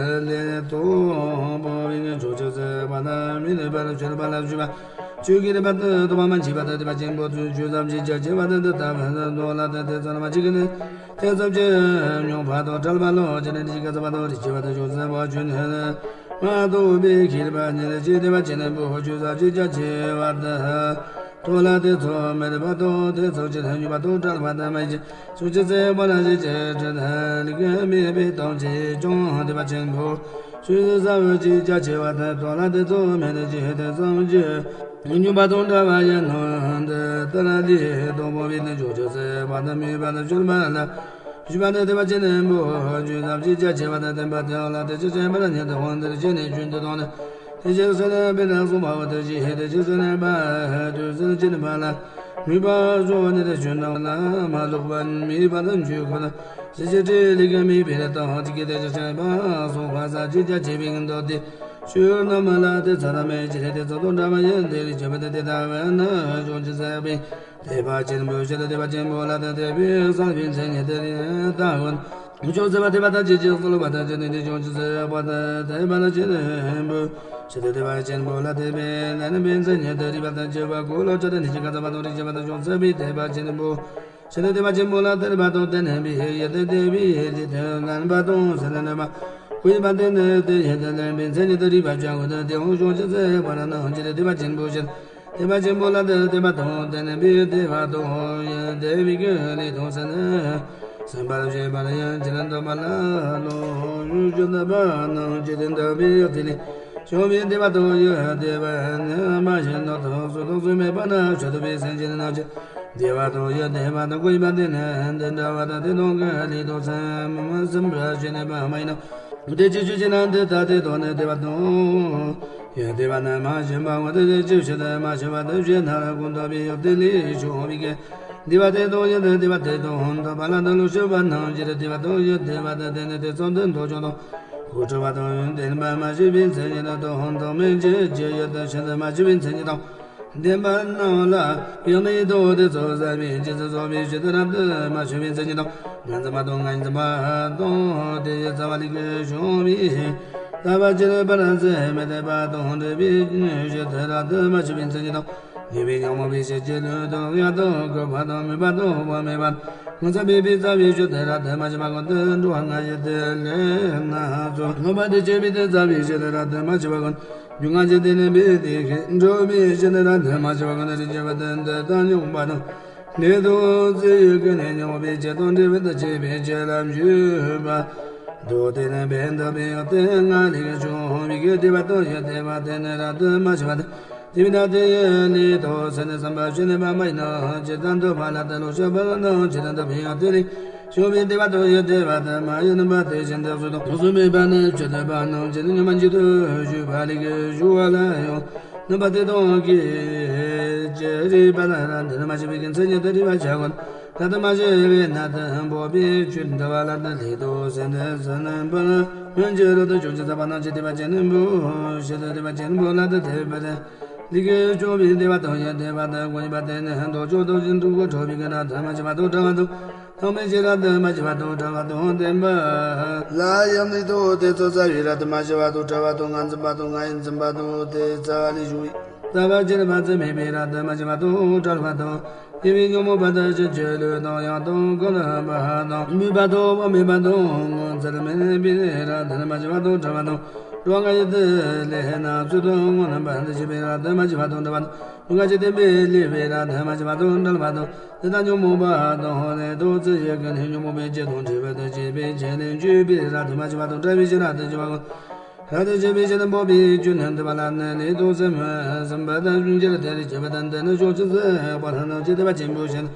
ལས་ཐོག་པོ་བའི་ངན་ཕྱོགས་ཆོས་ཟད་པ་དང་མི་ལས་པ་ལ་ཆོས་པ་ལ་ཞུ་བ་ཆོས་ཀྱི་རིམ་པ་དུ་དོ་མ་མ་མཆིས་པ་དང་དེ་བ་ཆེན་པོ་ཚུལ་ཆོས་ཟབ་ཅིག་ཅག་ཅེ་བ་དང་དེ་ལྟ་བ་ནོར་ལ་དེ་དེ་ཚོ་ལ་མ་ཅིག་གི་ནི་དེ་ཚབ་ཅེ་སྙོམས་པ་དང་བྲལ་བ་ལོ་ཅི་ནི་དེ་ཅི་ག་ཟབ་པ་དང་རིག་བྱེད་པ་དང་ཕྱོགས་ཟད་པ་ཆོས་ནི། མ་རྟོགས་པའི་ཤེས་པ་ཉིད་ཀྱིས་དེ་བ་ཆེན་པོ་ཆོས་ཟབ་ཅིག་ཅག་ཅེ་བ་དང་། ཐོག་ལ་དེ་ཚོ་མེད་པ་དང་དེ་ཚོ་ཅི་ལ་སྙོམས་པ་དང་བྲལ་བ་དང་མ་ཡིན་ཕྱོགས་ཆོས་ཟད་པ་ལ་ཞེས་བྱ་དྲི་ལ་ལུགས་མེད་པའི་སྟོབས་ཀྱིས་ཀྱང་དེ་བ་ཆེན་པོ་ཆོས་ཟབ་ཅིག་ཅག་ཅེ་བ་དང་། ཐོག་ལ་དེ་ཚོ་མེད་ཅེས་དེ་ཙམ་གྱིས་སྙོམས་པ་དང་བྲལ་བ་ཡིན་ནོ། འདི་ལྟར་ལས་སྟོང་པོ་བའི་དེ་ཕྱོགས་ཆོས་ཟད་པ་དང་མེད་པ་ལ་སྤྱོད་པ་ལ། ཞུ་བ་ནི་དེ་བ་ཆེན་པོ་ཆོས་ཟབ་ཅིག་ཅག་ཅེ་བ་དང་ལྡན་པ་དེ་ལ་དེ་ཅི་བྱེད་པར་ཉེ་དུ་འོང་འདིར་བྱས་ནས་ཆོས་འདི་དང་ནི། དེ་ཕྱིར་སེམས་ལ་དཔེར་ན་གསུངས་པའོ། དེ་ཅི་ཧེ་དེ་ཅི་སེམས་ལ་པ་དུས་སེམས་ཅི་ནི་པ་ལ་མོས་པ་སོགས་ནི་དེ་ཆོས་རྣམས་ལ་མ་ལོག་པར་མོས་པ་དང་ཆོས་ཁོ་ན་སེམས་ཅན་ཏྲི་ལི་ག་མེད་པའི་རི་དང་དེ་སྐད་དེ་ཅི་བྱེད་པ་སོགས་པ་ཟབ་ཅིག་ཅག་ཅེ་བའི་མདོ་སྡེ་ཆོས་རྣམས་ལ་དེ་ཚ་ན་མེད་ཅི་རེ་དེ་ཚོ་དང་འདྲ་བ་ཡིན་དེ་རིག་བྱེད་པ་དེ་དེ་ལྟ་བས་ན་ཅུང་ཅི་ཟད་པའི། དད་པ་ཆེན་པོ་ཞེས་དད་པ་ཆེན་པོ་ལ་དད་པའི་བསམ་པའི་མཚན་ཉིད་དེ་ལྟ་བུ། ཕྱོགས་ཟད་པ་དད་པ་དང་ཅི་ཅི་སོལ་བ་དང་ཅི་ནི་ནི་ཕྱོགས་ཅི་ཟད་པ་དང་དད་པ་དང་ཆེན་པོ་ཞེས་དད་པ་ཆེན་པོ་ལ་དད་པའི་ལན་པའི་མཚན་ཉིད་དེ་རིག་པ་དང་བཅས་པ་ཀུན་ལ་ཆ་དང་ནི་ཅི་ག་ཟབ་པ་དང་རིག་བྱེད་པ་དང་ཕྱོགས་ཟད་པའི་དད་པ་ཆེན་པོ་ཞེས་དད་པ་ཆེན་པོ་ལ་དད་པ་དང་དེ་ལན་པའི་ཡེ་དེ་དད་པའི་ཡེ་དེ་ལན་པ་དང་སེམས་ལ་ལན་པ་ཀུན་པ་དེ་ནི་དེ་ཡེ་དེ་ལན་པའི་མཚན་ཉིད་དེ་རིག་པ་བཅས་ཀུན་དེ་དེ་འོང་ཕྱོགས་ཅི་ཟད་པ་ལ་ནང་ཅི་དད་པ་ཆེན་པོ་ཞེས། དད་པ་ཆེན་པོ་ལ་དད་དད་པ་དང་ལྡན་པའི་དད་པ་དང་ཡང་དད་པའི་ཀུན་ལས་དང་སེམས་ནི། སེམས་པར་བྱེད་པར་ཡང་ཅི་ལ་འདོད་པ་ལ་ལོ་ཡུལ་ཅི་འདོད་པ་རྣམས་ཅི་དེ་འདོད་པའི་དེ་ལས་བྱུང་བའི་དད་པ་དང་ཡང་དད་པ་ནི་མ་ཤེས་ནོ། དོན་སུ་དོན་སུ་མེད་པ་ན་ཆོས་ཐོབ་པའི་སེམས་ཅན་རྣམས་ཀྱི་དད་པ་དང་ཡང་དད་པ་དང་ཀུན་པ་དེ་ནི་འདི་འདྲ་བ་དང་དེ་དང་ཀུན་ལས་དང་སེམས་སེམས་པར་བྱེད་ནུས་པ་མ་ཡིན་ནོ། དེ་ཅི་ཆོས་ཅན་ན་འདི་ལྟ་སྟེ་དོན་ནི་དད་པ་དང་། ཡང་དད་པ་ནི་མ་ཞེན་པའོ། དེ་ཅི་ཕྱིར་མ་ཞེན་པ་དེ་ཞེ་ན་ར་ཀུན་རྟོག་པའི་ཡང་དེ་ལས་བྱུང་བའི་གི། དད་པ་དེ་དང་ཡང་དེ་དད་པ་དེ་དང་འདོད་པ་ལ་དེ་ལུགས་ཞེན་པ་རྣམས་ཀྱིས་དད་པ་དང་ཡང་དད་པ་དེ་དེ་ནི་དེ་ཚོ་འདི་འདོད་ཆགས་དང་། ཁོ་སྤྲོ་བ་དང་ཡང་དེ་ནི་མ་མ་ཞེན་པའི་མཚན་ཉིད་དང་འདོད་མེད་ཀྱི་ཀྱི་ཡང་དེ་ཕྱིར་མ་ཞེན་པའི་མཚན་ཉིད་དང་། ལྡན་པ་རྣམས་ལ་ཡང་མི་ལྡོག་དེ་ཚོ་ཟབ་པའི་རྗེས་སུ་བཟུང་བའི་ཕྱིར་དེ་རབ་ཏུ་མ་ཞེན་པའི་མཚན་ཉིད་དང་། ང་འཛིན་པ་དང་ང་འཛིན་པ་དང་དེ་ཡི་རྩ་བ་ལས་ཀྱི་བྱུང་བའི་རྩ་བ་ཅི་རིག་པར་འཛིན་མི་ལྡན་པ་དང་འདྲེས་པའི་ཕྱིར་དེ་རབ་ཏུ་མ་ཞེན་པའི་མཚན་ཉིད་དང་། ཉེས་པའི་ཉོན་མོངས་པའི་ཕྱིར་གྱི་ལུས་དང་ཡང་དག་གོ་བ་དང་མོས་པ་དང་བ་མེད་པ་ང་ཚ་མེད་པའི་རྩ་བའི་ཕྱིར་དེ་རབ་ཏུ་མ་ཞེན་པ་ཀུན་ཏུ་འགྲོ་བ་ང་ཡི་དེ་ལས་སྣ་ཚོགས་མངོན་པར་དུ་བྱེད་པའི་དེ་རྩ་བའི་ཕྱིར་དེ་རབ་ཏུ་མ་ཞེན་པ་ཀུན། རྒྱུ་ང་རྒྱལ་དེ་ནི་འབད་དེ་ཁེ་འགྲོ་མི་ཞེ་ན་ར་དེ་མ་ཞེ་བ་ག་ན་རི་རྒྱལ་བ་དེ་འདི་ལྟ་མྱོང་བ་དང་། ལས་དང་རྩི་ཡི་ཀུན་ནས་མྱོང་བའི་ཆེད་དང་འབྲས་བུ་དང་བཅས་པའི་ཆེད་ལ་འཇུག་པ། མདོ་དེ་ནི་འབད་འདོད་པའི་ཡང་དེ་ང་ལས་ཀྱི་བྱུང་བའི་གི་དེ་བ་དང་ཡང་དེ་བ་དེ་ནི་ར་དེ་མ་ཞེ་བ་དེ། དེ་བས་ན་དེ་ཡི་ལས་དང་སེམས་ནི་བསམ་པ་ཞེ་ནི་མ་མ་ཡིན་ནོ། ཇི་ལྟར་འདོད་པ་ལ་དེ་ལུགས་ཞེན་པ་ལ་ནང་ཇི་ལྟར་འདོད་པའི་ཡང་དེ་ལས། བྱུང་བའི་དེ་བ་དང་ཡང་དེ་བ་དེ་མ་ཡིན་པ་དེ་བཞིན་དུ་གཟུགས་དང་ཕུང་སོགས་མེད་པ་ནི་ཆོས་ཐོས་པ་རྣམས་ཀྱི་ནི་ཉོན་མོངས་འཇིག་ཏུ་གཞུག་པ་ལས་ཀྱི་གཞུག་པ་ལ་ཡང་ནུས་པ་དེ་དང་གི་ཅི་རིག་པ་ལ་ར་འདི་ནི་མ་ཞེན་པའི་གི་མཚན་ཉིད་དུ་རིག་པར་བྱ་བ། ད་ལྟ་མ་ཞེན་པའི་ནད་དུ་འབོགས་པའི་ཆོས་འདུལ་བ་ལ་ནི་ལྷའི་དུ་སེམས་ནི་སེམས་ནི་པར་སྨོན་གྱི་རོ་དུ་ཅུང་ཅི་ཟབ་པ་རྣམས་ཀྱི་དེ་བ་ཅན་ནི་བུ་ཞེས་དུ་དེ་བ་ཅན་བུ་ལ་དུ་དེ་བ་དུ་ལས་ཀྱི་བྱུང་བའི་དེ་བ་དང་ཡང་དེ་བ་དུ་ཀུན་པ་དེ་ནི་འདོད་ཆོག་ཏུ་བཞིན་དུ་གོ་ཁྲོ་བའི་གི་ན་ཐ་མ་ཞེན་པ་དང་བྲལ་བ་དང་། ཐོག་མའི་ཕྱི་རབ་ཏུ་མ་སྐྱེས་པ་དང་བྲལ་བ་དང་ལྡན་པ། ལ་ཡང་ནི་དོ་དེ་ཚོ་རྩ་བའི་རབ་ཏུ་མ་སྐྱེས་པ་དང་བྲལ་བ་དང་ངར་འཛིན་པ་དང་ངར་ཡིད་འཛིན་པ་དང་དེ་རྩ་བ་ལས་བྱུང་བའི་རྩ་བ་ཅན་མ་ཚད་མེད་པའི་རབ་ཏུ་མ་སྐྱེས་པ་དང་བྲལ་བ་དང་སྐྱེ་བའི་ཉོན་མོངས་པ་དང་ཕྱིན་ཅི་ལོག་དང་ཡང་དག་ཀུན་སློང་པ་དང་མོས་པ་དང་དབང་མེད་པ་དང་ངོ་མཚར་མེད་པའི་རབ་ཏུ་མ་སྐྱེས་པ་དང་བྲལ་བ་དང་། རང་ངར་ཡིད་དུ་ལེན་ན་ཚུལ་དང་ངོ་ན་པ་འདི་སྐྱེས་པའི་རབ་ཏུ་མ་སྐྱེས་པ་དང་བྲལ་བ་དང་། ངར་ཅི་བསྟན་པའི་ལེགས་པའི་རབ་ཏུ་མ་སྐྱེས་པ་དང་བྲལ་བ་དང་། དེ་དག་ཉོན་མོངས་པ་དང་ལས་དང་ཚུལ་ཡོད་ཀྱི་ནི་ཉོན་མོངས་པའི་རྒྱུ་དང་འབྲེལ་བར་དུ་བྱེད་པའི་ཆོས་ནི་བཅུ་པའི་རབ་ཏུ་མ་སྐྱེས་པ་དང་བྲལ་བའི་ཕྱིར་རབ་ཏུ་སྐྱེ་བ་ཀུན། རབ་ཏུ་སྐྱེ་བའི་ཕྱིར་འབོགས་པའི་རྒྱུ་ནི་འདུལ་བ་ལ་ནི་ལས་དང་སེམས་སེམས་པ་དང་སྦྱོང་འགྱུར་དེ་ལས་སྐྱེ་བ་དང་ལྡན་ནི་ཕྱོགས་བཅུ་ཚེ་དཔག་ན་ནང་གི་ཐེག་པ་ཆེན་པོའི་ཕྱིར།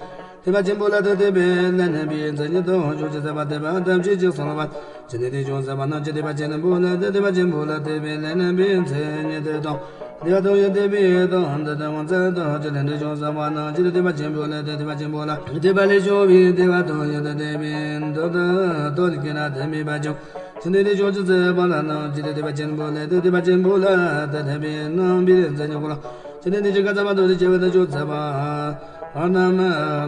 ཐེག་པ་ཆེན་པོ་ལ་དེ་ཐེག་པའི་ལས་རྣམ་པའི་མཚན་ཉིད་དང་ཕྱོགས་བཅུ་ཚེ་དཔག་ཐེག་པ་ཐམས་ཅད་ཀྱི་གསུངས་པ། ཇི་ནས་དེ་བྱུང་ཟེར་བ་ན་ཇི་ཐེག་པ་ཆེན་པོ་ལ་དེ་ཐེག་པ་ཆེན་པོ་ལ་ཐེག་པའི་ལས་རྣམ་པའི་མཚན་ཉིད་དེ་དང་། ཐེག་པ་དང་ཡང་ཐེག་པའི་དང་འདི་ལྟར་ངོ་མཚར་དང་ཇི་ལས་འདི་བྱུང་ཟེར་བ་ན་ཇི་ལས་ཐེག་པ་ཆེན་པོ་ལ་དེ་ཐེག་པ་ཆེན་པོ་ལ། ཐེག་པ་ལས་བྱུང་བའི་ཐེག་པ་དང་ཡང་དེ་ཐེག་པའི་མདོ་དང་དོན་གྱི་ན་དེ་མེད་པ་ཀྱང་། ཇི་ནས་དེ་བྱུང་ཅི་ཟེར་བ་ལ་ན་ཇི་ལས་ཐེག་པ་ཆེན་པོ་ལ་དེ་ཐེག་པ་ཆེན་པོ་ལ་དེ་ཐེག་པའི་རྣམ་པའི་མཚན་ཉིད་ཀུན་ལ། ཇི་ནས་དེ་ཇི་སྐད་ཟེར་བ་དང་དེ་སྐྱེ་བ་དང་བྱུང་ཟེར་བ། བར་རྣམ་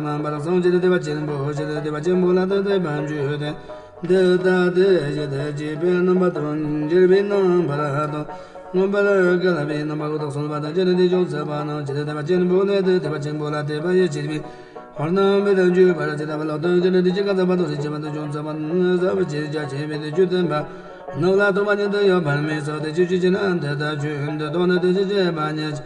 རྣམ་པར་གསུངས་ཇི་ལས་ཐེག་པ་ཆེན་པོ་ཇི་ལས་ཐེག་པ་ཆེན་པོ་ལ་དེ་ཐེག་པ་འཇུག་དེ། འདི་ལྟ་སྟེ་ཇི་ལྟར་སྐྱེས་པའི་རྣམ་པ་དང་འགྱུར་བའི་རྣམ་པར་དང་མངོན་པར་བསྐལ་པའི་རྣམ་པ་ཀུན་ཏུ་གསུངས་པ་དང་ཇི་ནས་དེ་བྱུང་ཟེར་བ་ན་ཇི་ལས་ཐེག་པ་ཆེན་པོ་ལ་དེ་ཐེག་པ་ཆེན་པོ་ལ་དེ་ཐེག་པ་ཡེ་ཤེས་པའི་བར་རྣམ་པར་འཇུག་པར་ཇི་ལྟ་བ་ལ་དང་ཇི་ནས་དེ་ཇི་སྐད་ཟེར་བ་དང་དེ་སྐྱེ་བ་དང་བྱུང་ཟེར་བ་ན་ཟབ་ཅིང་རྒྱ་ཆེ་བའི་དེ་རྒྱུ་བསྟན་པ། རྣམས་ལ་ཐོག་མ་ཉིད་དུ་ཡོད་པར་མི་ཚོར་དེ་ཆོས་ཅི་ཞིག་ན་འདི་ལྟར་ཆོས་འདི་དང་ནི་དེ་ཅི་སྐྱེས་པ་ཉིད་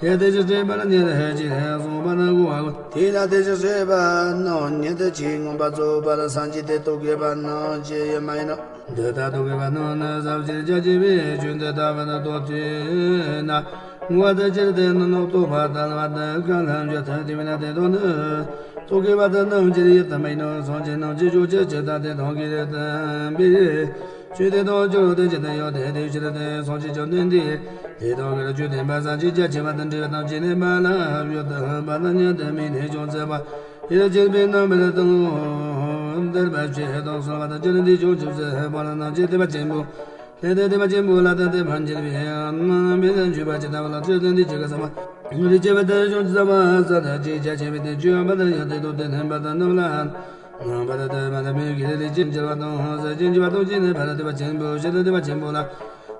ཀྱི་དེ་ཅི་སྐྱེས་པ་ཉིད་ཀྱི་གསུངས་པ་ན་གོ་བ་ཀུན། དེས་ན་དེ་ཅི་སྐྱེས་པ་རྣམས་ཉིད་ཀྱིས་མངོན་པར་རྫོགས་པར་སངས་རྒྱས་ཏེ་རྟོག་གེ་པ་རྣམས་ཀྱི་ཡུལ་མ་ཡིན་ནོ། འདི་ལྟར་རྟོག་གེ་པ་རྣམས་ནི་ཟབ་ཅིང་རྒྱ་ཆེ་བའི་ཆོས་འདི་ལྟ་བུར་རྟོགས་ཏེ་ན། ངོ་བོ་དེ་ཅི་སྟེ་ནི་རྣམ་རྟོག་པ་དང་ལ་དེ་གང་ལ་འཇོག་ཐལ། དེ་བས་ན་དེ་དག་ནི་རྟོག་གེ་པ་དེ་རྣམས་ཀྱི་ཡུལ་དུ་མ་ཡིན་ནོ། སངས་རྒྱས་རྣམས་ཀྱི་ཕྱོགས་ཀྱི་ཇི་ལྟར་དེ་དག་གི་ལས་བསྟན་པའི་ཆོས་དེ་དག་ཀྱང་དེ་བཞིན་དུ་ཡོད་དེ། དེའི་ཕྱིར་དེ་སངས་རྒྱས་བཅོམ་ལྡན་འདས་དེ་དག་གི་ཆོས་བསྟན་པ་སངས་རྒྱས་རྒྱ་ཆེ་བ་དང་འདྲེས་པ་དང་བཅས་ནས་མ་ལ་ཡོད་དམ་པ་དང་མྱང་དུ་མེད་ནས་བྱུང་ཟེར་བ། དེ་ལ་སྐྱེས་པའི་རྣམ་པར་དང་འདོད་པ་ཆོས་དང་གསུངས་པ་དང་ཅི་ནས་དེ་བྱུང་ཅི་ཟེར་བ་ལ་ན་ཇི་ཐེག་པ་ཆེན་པོ་ལས་དེ་ཐེག་པ་ཆེན་པོ་ལ་དེ་ཐེག་པ་འཇུག་པའི་རྣམ་པའི་འཇུག་པ་ཇི་ལྟ་བ་ལ་ཅི་སྟེ་འདི་ཇི་སྐད་ཟེར་བ། རིགས་ཆད་པ་དང་བྱུང་ཅི་ཟེར་བ་ས་དང་ཅི་རྒྱ་ཆེ་བའི་དེ་བཅུ་པ་དང་ཡང་དེ་དང་དེ་ལྡན་པ་དང་རྣམས་ལ། རྣམ་པར་དག་པ་དང་མི་དགེ་ལས་ཅན་འགྱུར་བ་དང་ཟད་ཅིང་འཇིག་པ་དང་བཅས་ནས་ཕར་ཐེག་པ་ཆེན་པོའི་ཕྱིར་ཐེག་པ་ཆེན་པོ་ལ་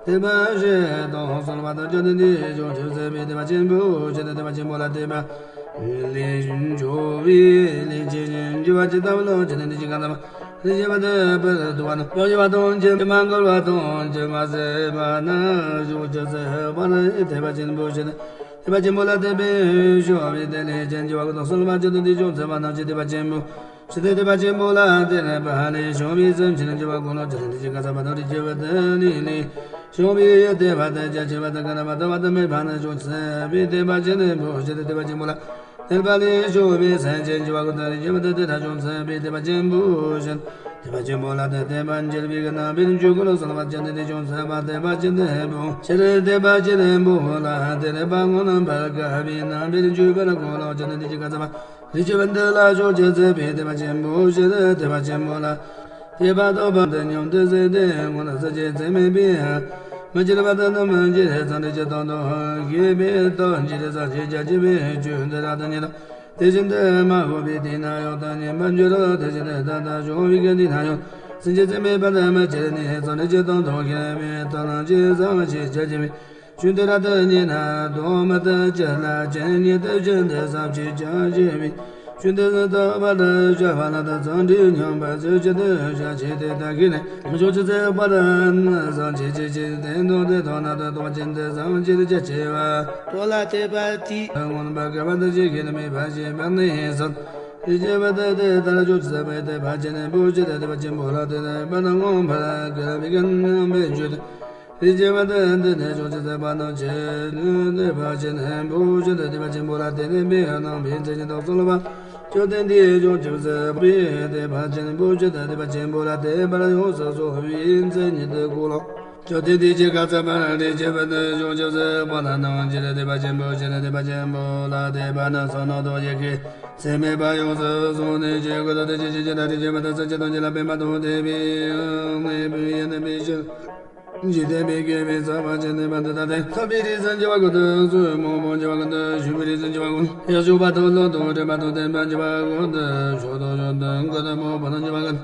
ཐེག་པ་བཞི་དང་གསུངས་པ་དང་ཅི་ནས་དེ་བྱུང་ཅི་ཟེར་བའི་ཐེག་པ་ཆེན་པོའི་ཕྱིར་ཐེག་པ་ཆེན་པོ་ལ་ཐེག་པ་ལས་འགྱུར་བའི་ལས་ཅན་འགྱུར་བ་ཇི་ལྟ་བུ་ལ་ཅི་ནས་དེ་ཇི་སྐད་ཟེར་བ། རིགས་ཆད་པ་དང་བར་དུ་བ་ན་བར་ཆད་པ་དང་ཅི་མ་འགོར་བ་དང་ཅི་མ་ཟད་པ་ན་བྱུང་ཅི་ཟེར་བ་ལ་ཐེག་པ་ཆེན་པོའི་ཕྱིར་ཐེག་པ་ཆེན་པོ་ལ་ཐེག་པའི་ཞུ་བའི་དེ་ལས་ཅན་འགྱུར་བ་ཀུན་ཏུ་གསུངས་པ་ཇི་ལྟར་དེ་བྱུང་ཟེར་བ་ན་ཇི་ཐེག་པ་ཆེན་པོ། ཇི་ལྟར་ཐེག་པ་ཆེན་པོ་ལ་དེ་ནས་པ་ལས་བྱུང་བའི་སེམས་ཅན་འགྱུར་བ་ཀུན་ལ་ཇི་ལྟར་དེ་ཇི་སྐད་ཟེར་བ་དང་རིགས་ཆད་པ་དང་ནི་ལས་བྱུང་བའི་ཡུལ་ཐེག་པ་དང་རྒྱ་ཆེ་བ་དང་ག་ན་བ་དང་བ་དང་མེད་པ་ན་བྱུང་ཟེར་བའི་ཐེག་པ་ཆེན་པོ་ཇི་ལྟར་ཐེག་པ་ཆེན་པོ་ལ་ཐེག་པ་ལས་བྱུང་བའི་སེམས་ཅན་འགྱུར་བ་ཀུན་ཏུ་རིགས་ཆད་པ་དང་དེ་ལྟར་བྱུང་ཟེར་བའི་ཐེག་པ་ཆེན་པོ་ཇི་ཐེག་པ་ཆེན་པོ་ལ་དེ་ཐེག་པ་འགྱུར་བའི་རྣམ་པའི་འཇུག་ཀུན་ལ་གསུངས་པ་ཇི་ལྟར་དེ་བྱུང་ཟེར་བ་ཐེག་པ་ཆེན་པོ་ཕྱིར་ཐེག་པ་ཆེན་པོ་ལ་དེ་ནས་པ་མངོན་པར་དགའ་བའི་རྣམ་པའི་འཇུག་པ་ལ་གོ་ལོ་ཇི་ལྟར་དེ་ཇི་སྐད་ཟེར་བ། རིགས་ཆད་པ་འདི་ལ་ཕྱོགས་ཀྱི་ཚེ་བའི་ཐེག་པ་ཆེན་པོའི་ཕྱིར་ཐེག་པ་ཆེན་པོ་ལ། ཐེག་པ་ཐོབ་པ་དང་མཉམ་དུ་ཟད་དེ་སྔོན་ལ་ཟད་ཅིང་ཚད་མེད་པའི་མི་འགྱུར་བ་དང་རྣམ་འགྱུར་ཚངས་རིས་ཀྱི་སྟོང་དུ་ཤེས་པའི་སྟོབས་ཀྱིས་སངས་རྒྱས་རྒྱ་ཆེ་བའི་ཆོས་འདི་རབ་ཏུ་ཉན་ཏོ། དེ་བཞིན་དུ་མ་གོ་བའི་དུས་ན་ཡང་དུ་ཉན་པར་འགྱུར་རོ། དེ་བཞིན་དུ་ད་ལྟ་བྱུང་བའི་གི་དུས་ན་ཡང་ཟད་ཅིང་ཚད་མེད་པ་དང་མི་འགྱུར་ནས་ཚངས་རིས་ཀྱི་སྟོང་དུ་ཤེས་པའི་སྟོབས་རྣམས་ཀྱིས་སངས་རྒྱས་རྒྱ་ཆེ་བའི་ཆོས་འདི་རབ་ཏུ་ཉན་ན་དོན་མི་མཐུན་ཅི་ལ་ཇི་སྙེད་དུ་ཇི་འདི་ཟབ་ཅིང་རྒྱ་ཆེ་བའི་ཆོས་འདི་ཟད་ཐོབ་པར་བྱ་བ་ལ་ད་ཚངས་རིས་མཉམ་པར་ཟད་ཅིང་འདུ་བྱ་ཆེད་དུ་ད་གིན་ནས་ཕྱོགས་ཀྱི་ཚེ་བར་སངས་རྒྱས་ཀྱི་ཆེད་དུ་དོན་དུ་ཐོག་ན་ད་ཐོག་ཅན་དུ་སངས་རྒྱས་རྒྱ་ཆེ་བ་ཐོག་ལ་ཐེག་པ་དེའི་མངོན་པར་དགའ་བ་དང་ཆེ་གེ་ནི་མེད་པ་ཞེས་པ་ནི་ཟད། དེ་བྱེད་པ་དེ་དེ་ལྟར་ཕྱོགས་ཀྱི་ཚེ་བའི་ཐེག་པ་ཆེན་པོའི་ཕྱིར་ཐེག་པ་ཆེན་པོ་ལ་དེ་ནས་པ་ན་མངོན་པར་དགའ་བའི་གི་རྣམ་པའི་འཇུག་དེ། དེ་བྱེད་པ་དེ་འདི་ནི་ཕྱོགས་ཀྱི་ཚེ་བར་ན་ཆེ་ལུས་ཐེག་པ་ཆེན་པོའི་ཕྱིར་ཐེག་པ་ཆེན་པོ་ལ་དེ་ནི་པའི་རྣམ་པའི་མཚན་ཉིད་དང་གསུངས་པ། ཅོ་ཏན་དེའི་ཕྱོགས་ཀྱི་ཚེ་བའི་ཐེག་པ་ཆེན་པོའི་ཕྱིར་ཐེག་པ་ཆེན་པོ་ལ་དེ་བར་ཡོངས་སུ་རྫོགས་པའི་མཚན་ཉིད་དུ་གོ་ལོ། ཅོ་ཏན་དེའི་ཆེ་ཁ་ཚ་བར་རེ་བྱེད་པ་དེ་ཕྱོགས་ཀྱི་ཚེ་བར་ན་ནང་ཕྱིར་ཐེག་པ་ཆེན་པོའི་ཕྱིར་ཐེག་པ་ཆེན་པོ་ལ་དེ་བར་ན་སོ་ནོ་དོ་ཡེ་ཁེ་ཚེ་མེད་པ་ཡོངས་སུ་རྫོགས་ནས་ཆེ་ཁ་ཚ་དེ་ཆེ་ཆེ་ཆེ་ད་རེ་བྱེད་པ་དེ་ས་ཆེ་དང་ཆེ་ལ་པེ་མ་དང་དེ་བའི་མེ་བུ་ཡེ་ནི་མེ་ཤི། འཇིག་རྟེན་པའི་སྐྱེ་བོའི་ཚོགས་པ་ཅན་ནི་བར་དུ་བལྟ་སྟེ། ཐོབ་པའི་རིགས་སུ་འགྱུར་བ་ཀུན་ཏུ། གསུམ་མང་པོར་འགྱུར་བ་ཀུན་ཏུ། ཞུགས་པའི་རིགས་སུ་འགྱུར་བ་ཀུན་ཏུ། ཡར་ཞུགས་པ་དང་ལྷག་ཏུ་འགྲེང་བ་དང་ལྡན་པར་འགྱུར་བ་ཀུན་ཏུ། མཆོག་ཏུ་གྱུར་ཏོ། མགོ་ཏུ་སྦོམ་པོ་དང་འགྱུར་བ་ཀུན་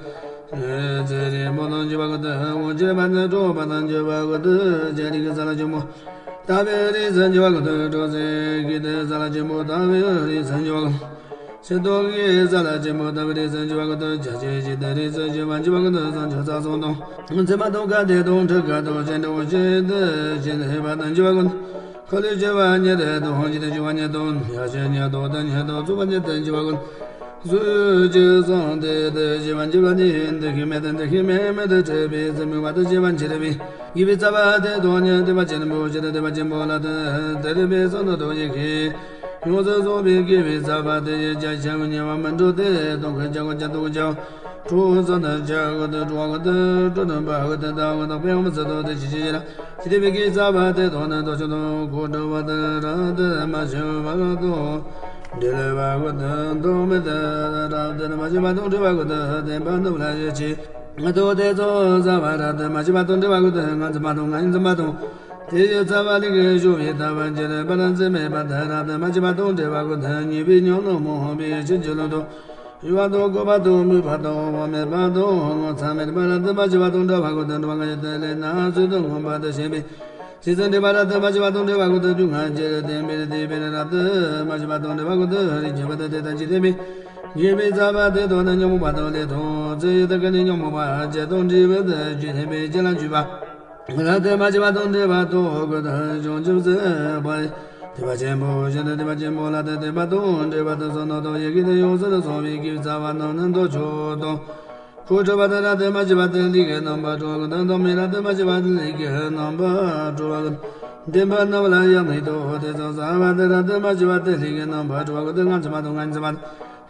ཏུ། ཚེ་རིང་པོ་དང་འགྱུར་བ་ཀུན་ཏུ། དབང་ཆེན་པ་དང་གྲགས་པ་དང་འགྱུར་བ་ཀུན་ཏུ། རྒྱལ་རིགས་ཀྱི་ས་ལ་ཆེན་པོ། དག་པའི་རིགས་སུ་འགྱུར་བ་ཀུན་ཏུ། གྲོང་གསེབ་ཀྱི་ས་ལ་ཆེན་པོ། དག་པའི་རིགས་སུ་འགྱུར་བ་ཀུན་ཏུ། ཆེ་ཏོག་གི་ས་ལ་ཆེན་པོ། དག་པའི་རིགས་སུ་འགྱུར་བ་ཀུན་ཏུ། ཆར་ཆུ་ཞིང་དང་རིགས་སུ་འགྱུར་བ་འགྱུར་བ་ཀུན་ཏུ། བསང་ཆུ་ས་གསུམ་དང་། མཛེས་མ་དང་དགའ་སྟོན་དང་དྲི་དཀར་དང་། སྤྱན་དྲུག་ཞིང་དུ་ཞིང་ལྷུས་པ་དང་འགྱུར་བ་ཀུན་ཏུ། འཁོར་ལོས་སྒྱུར་བ་ཉེར་བདུན་དང་། འཇིག་རྟེན་སྐྱོང་བ་ཉེར་གཏུམ། ཡེ་ཤེས་ཉེར་གཏུམ་དང་ཉེར་གཏུམ་ཚོགས་པ་ཉེར་བདུན་འགྱུར་བ་ཀུན་ཏུ། གཟུགས་ཀྱི་བསམ་གཏན་དུ་ཞི་བར་འགྱུར་བ་ནི། འདུ་ཤེས་མེད་དང་འདུ་ཤེས་མེད་མེད་དུ་འཁྲུལ་པའི་ཚུལ་མུན་པ་དང་ཞི་བར་འགྱུར་བའི། དགེ་བའི་རྩ་བ་དེ་དང་ནི། སྡིག་པ་ཆེན་པོ་ཞེས་དང་སྡིག་པ་ཆེན་པོ་ལ་ལྟོས་ཏེ། དེ་ལས་བསོད་ནམས་དང་ཡེ་ཤེས་ཡོངས་སུ་རྫོགས་པའི་དགེ་བའི་རྩ་བ་དེ་ཡིས་ཀྱང་ཞི་བར་ཉེ་བར་མི་འགྲོ་སྟེ། སྡུག་བསྔལ་བྱ་ཀུན་ཀྱང་སྡུག་བསྔལ་བྱའོ། ཁྲོ་བོ་ས་དང་བྱ་ཀུན་ཏུ། འགྲོ་བ་ཀུན་ཏུ་འགྲོ་དང་འབབ་ཀུན་ཏུ། ལྟ་བ་ཀུན་ཏུ་དཔེ་མི་སྲིད་དོ། དེ་ཕྱིར་ཇི་ལྟར་ཞིག་སྡིག་པའི་དགེ་རྩ་བ་དེ་དག་ནི། ལྟོ་ཆོས་དང་ཁོང་ཁྲོ་བ་དང་རབ་ཏུ་མ་ཞི་བ་དང་། འབྲེལ་བ་ཀུན་ཏུ་ལྡོག་མེད་དུ་རབ་ཏུ་མ་ཞི་བ་དང་། འབྲེལ་བ་ཀུན་ཏུ་ལྡན་པ་རྣམས་ལ་ཡིད་ཆེས་ཏོ། དེ་ཚོགས་བསགས་པ་རབ་ཏུ་མ་ཞི་བ་དང་། འབྲེལ་བ་ཀུན་ཏུ་ངར་འཛིན་པ་དང་ངར་འཛིན་པ་དང་། དེ་ཡི་རྩ་བ་ལས་ཀྱང་ཞུགས་པའི་ཐབས་ཀྱིས་བར་ཆད་མེད་པ་དང་། རབ་ཏུ་མ་ཞི་བ་དང་། འབྲེལ་བ་ཀུན་ཏུ་ཉེས་པའི་ཉོན་མོངས་པའི་ཕྱིར་གྱུར་ལོག་ཏུ། གཡོ་བ་དང་ལྐུགས་པ་དང་མོས་པ་དང་དབང་མེད་པ་དང་ངོ་ཚ་མེད་པ་རབ་ཏུ་མ་ཞི་བ་དང་། འགྲོ་བ་ཀུན་ཏུ་འགྲོ་བ་ངན་ཞིག་ཏུ་ལེན་ན་ཚུལ་དུ་མངོན་པར་འདུ་ཤེས་པའི་རྗེས་སུ་འདྲིས་པ་རབ་ཏུ་མ་ཞི་བ་དང་། འབྲེལ་བ་ཀུན་ཏུ་རྒྱུ་ངན་གྱིས་བསྟེན་པའི་སྡིག་པའི་རབ་ཏུ་མ་ཞི་བ་དང་། འབྲེལ་བ་ཀུན་ཏུ་རིགས་སྐྱེ་བ་དང་། དེ་ལྟར་འཇིག་རྟེན་པའི་དགེ་བའི་རྩ་བ་དེ་དག་ནི་ཉོན་མོངས་པ་དང་ལས་དང་ཚུལ་ཡོད་དུ་ཀུན་ནས་ཉོན་མོངས་པ་བརྒྱད་དང་འདྲིས་པ་དང་རྒྱུ་འཐེན་པའི་རྐྱེན་ལ་འཇུག་པ། རབ་ཏུ་མ་ཞི་བ་དང་འབྲེལ་བ་དང་ཀུན་ཏུ་བྱང་ཆུབ་སེམས་དཔའ། ཐེག་པ་ཆེན་པོ་ཞེས་དང་ཐེག་པ་ཆེན་པོ་ལ་ལྟོས་ཏེ་བར་དང་འབྲེལ་བ་དང་བསོད་ནམས་དང་ཡེ་ཤེས་དང་ཡོངས་སུ་རྫོགས་པའི་དགེ་བའི་རྩ་བ་རྣམས་ནི་ལྟོ་ཆོས་དང་ཁོང་ཁྲོ་བ་དང་རབ་ཏུ་མ་ཞི་བ་དང་ལས་ཀྱི་རྣམ་པར་གྲོལ་བ་ཀུན་ཏུ། ལྡོག་མེད་རབ་ཏུ་མ་ཞི་བ་དང་ལས་ཀྱི་རྣམ་པར་གྲོལ་བ་ཀུན་ཏུ། ལྡན་པ་རྣམས་ལ་ཡང་ནི་ལྟོ། དེ་ཚོགས་བསགས་པ་དང་རབ་ཏུ་མ་ཞི་བ་དང་ལས་ཀྱི་རྣམ་པར་གྲོལ་བ་ཀུན་ཏུ། ངར་འཛིན་པ་དང་ངར་འཛིན་པ་དང་།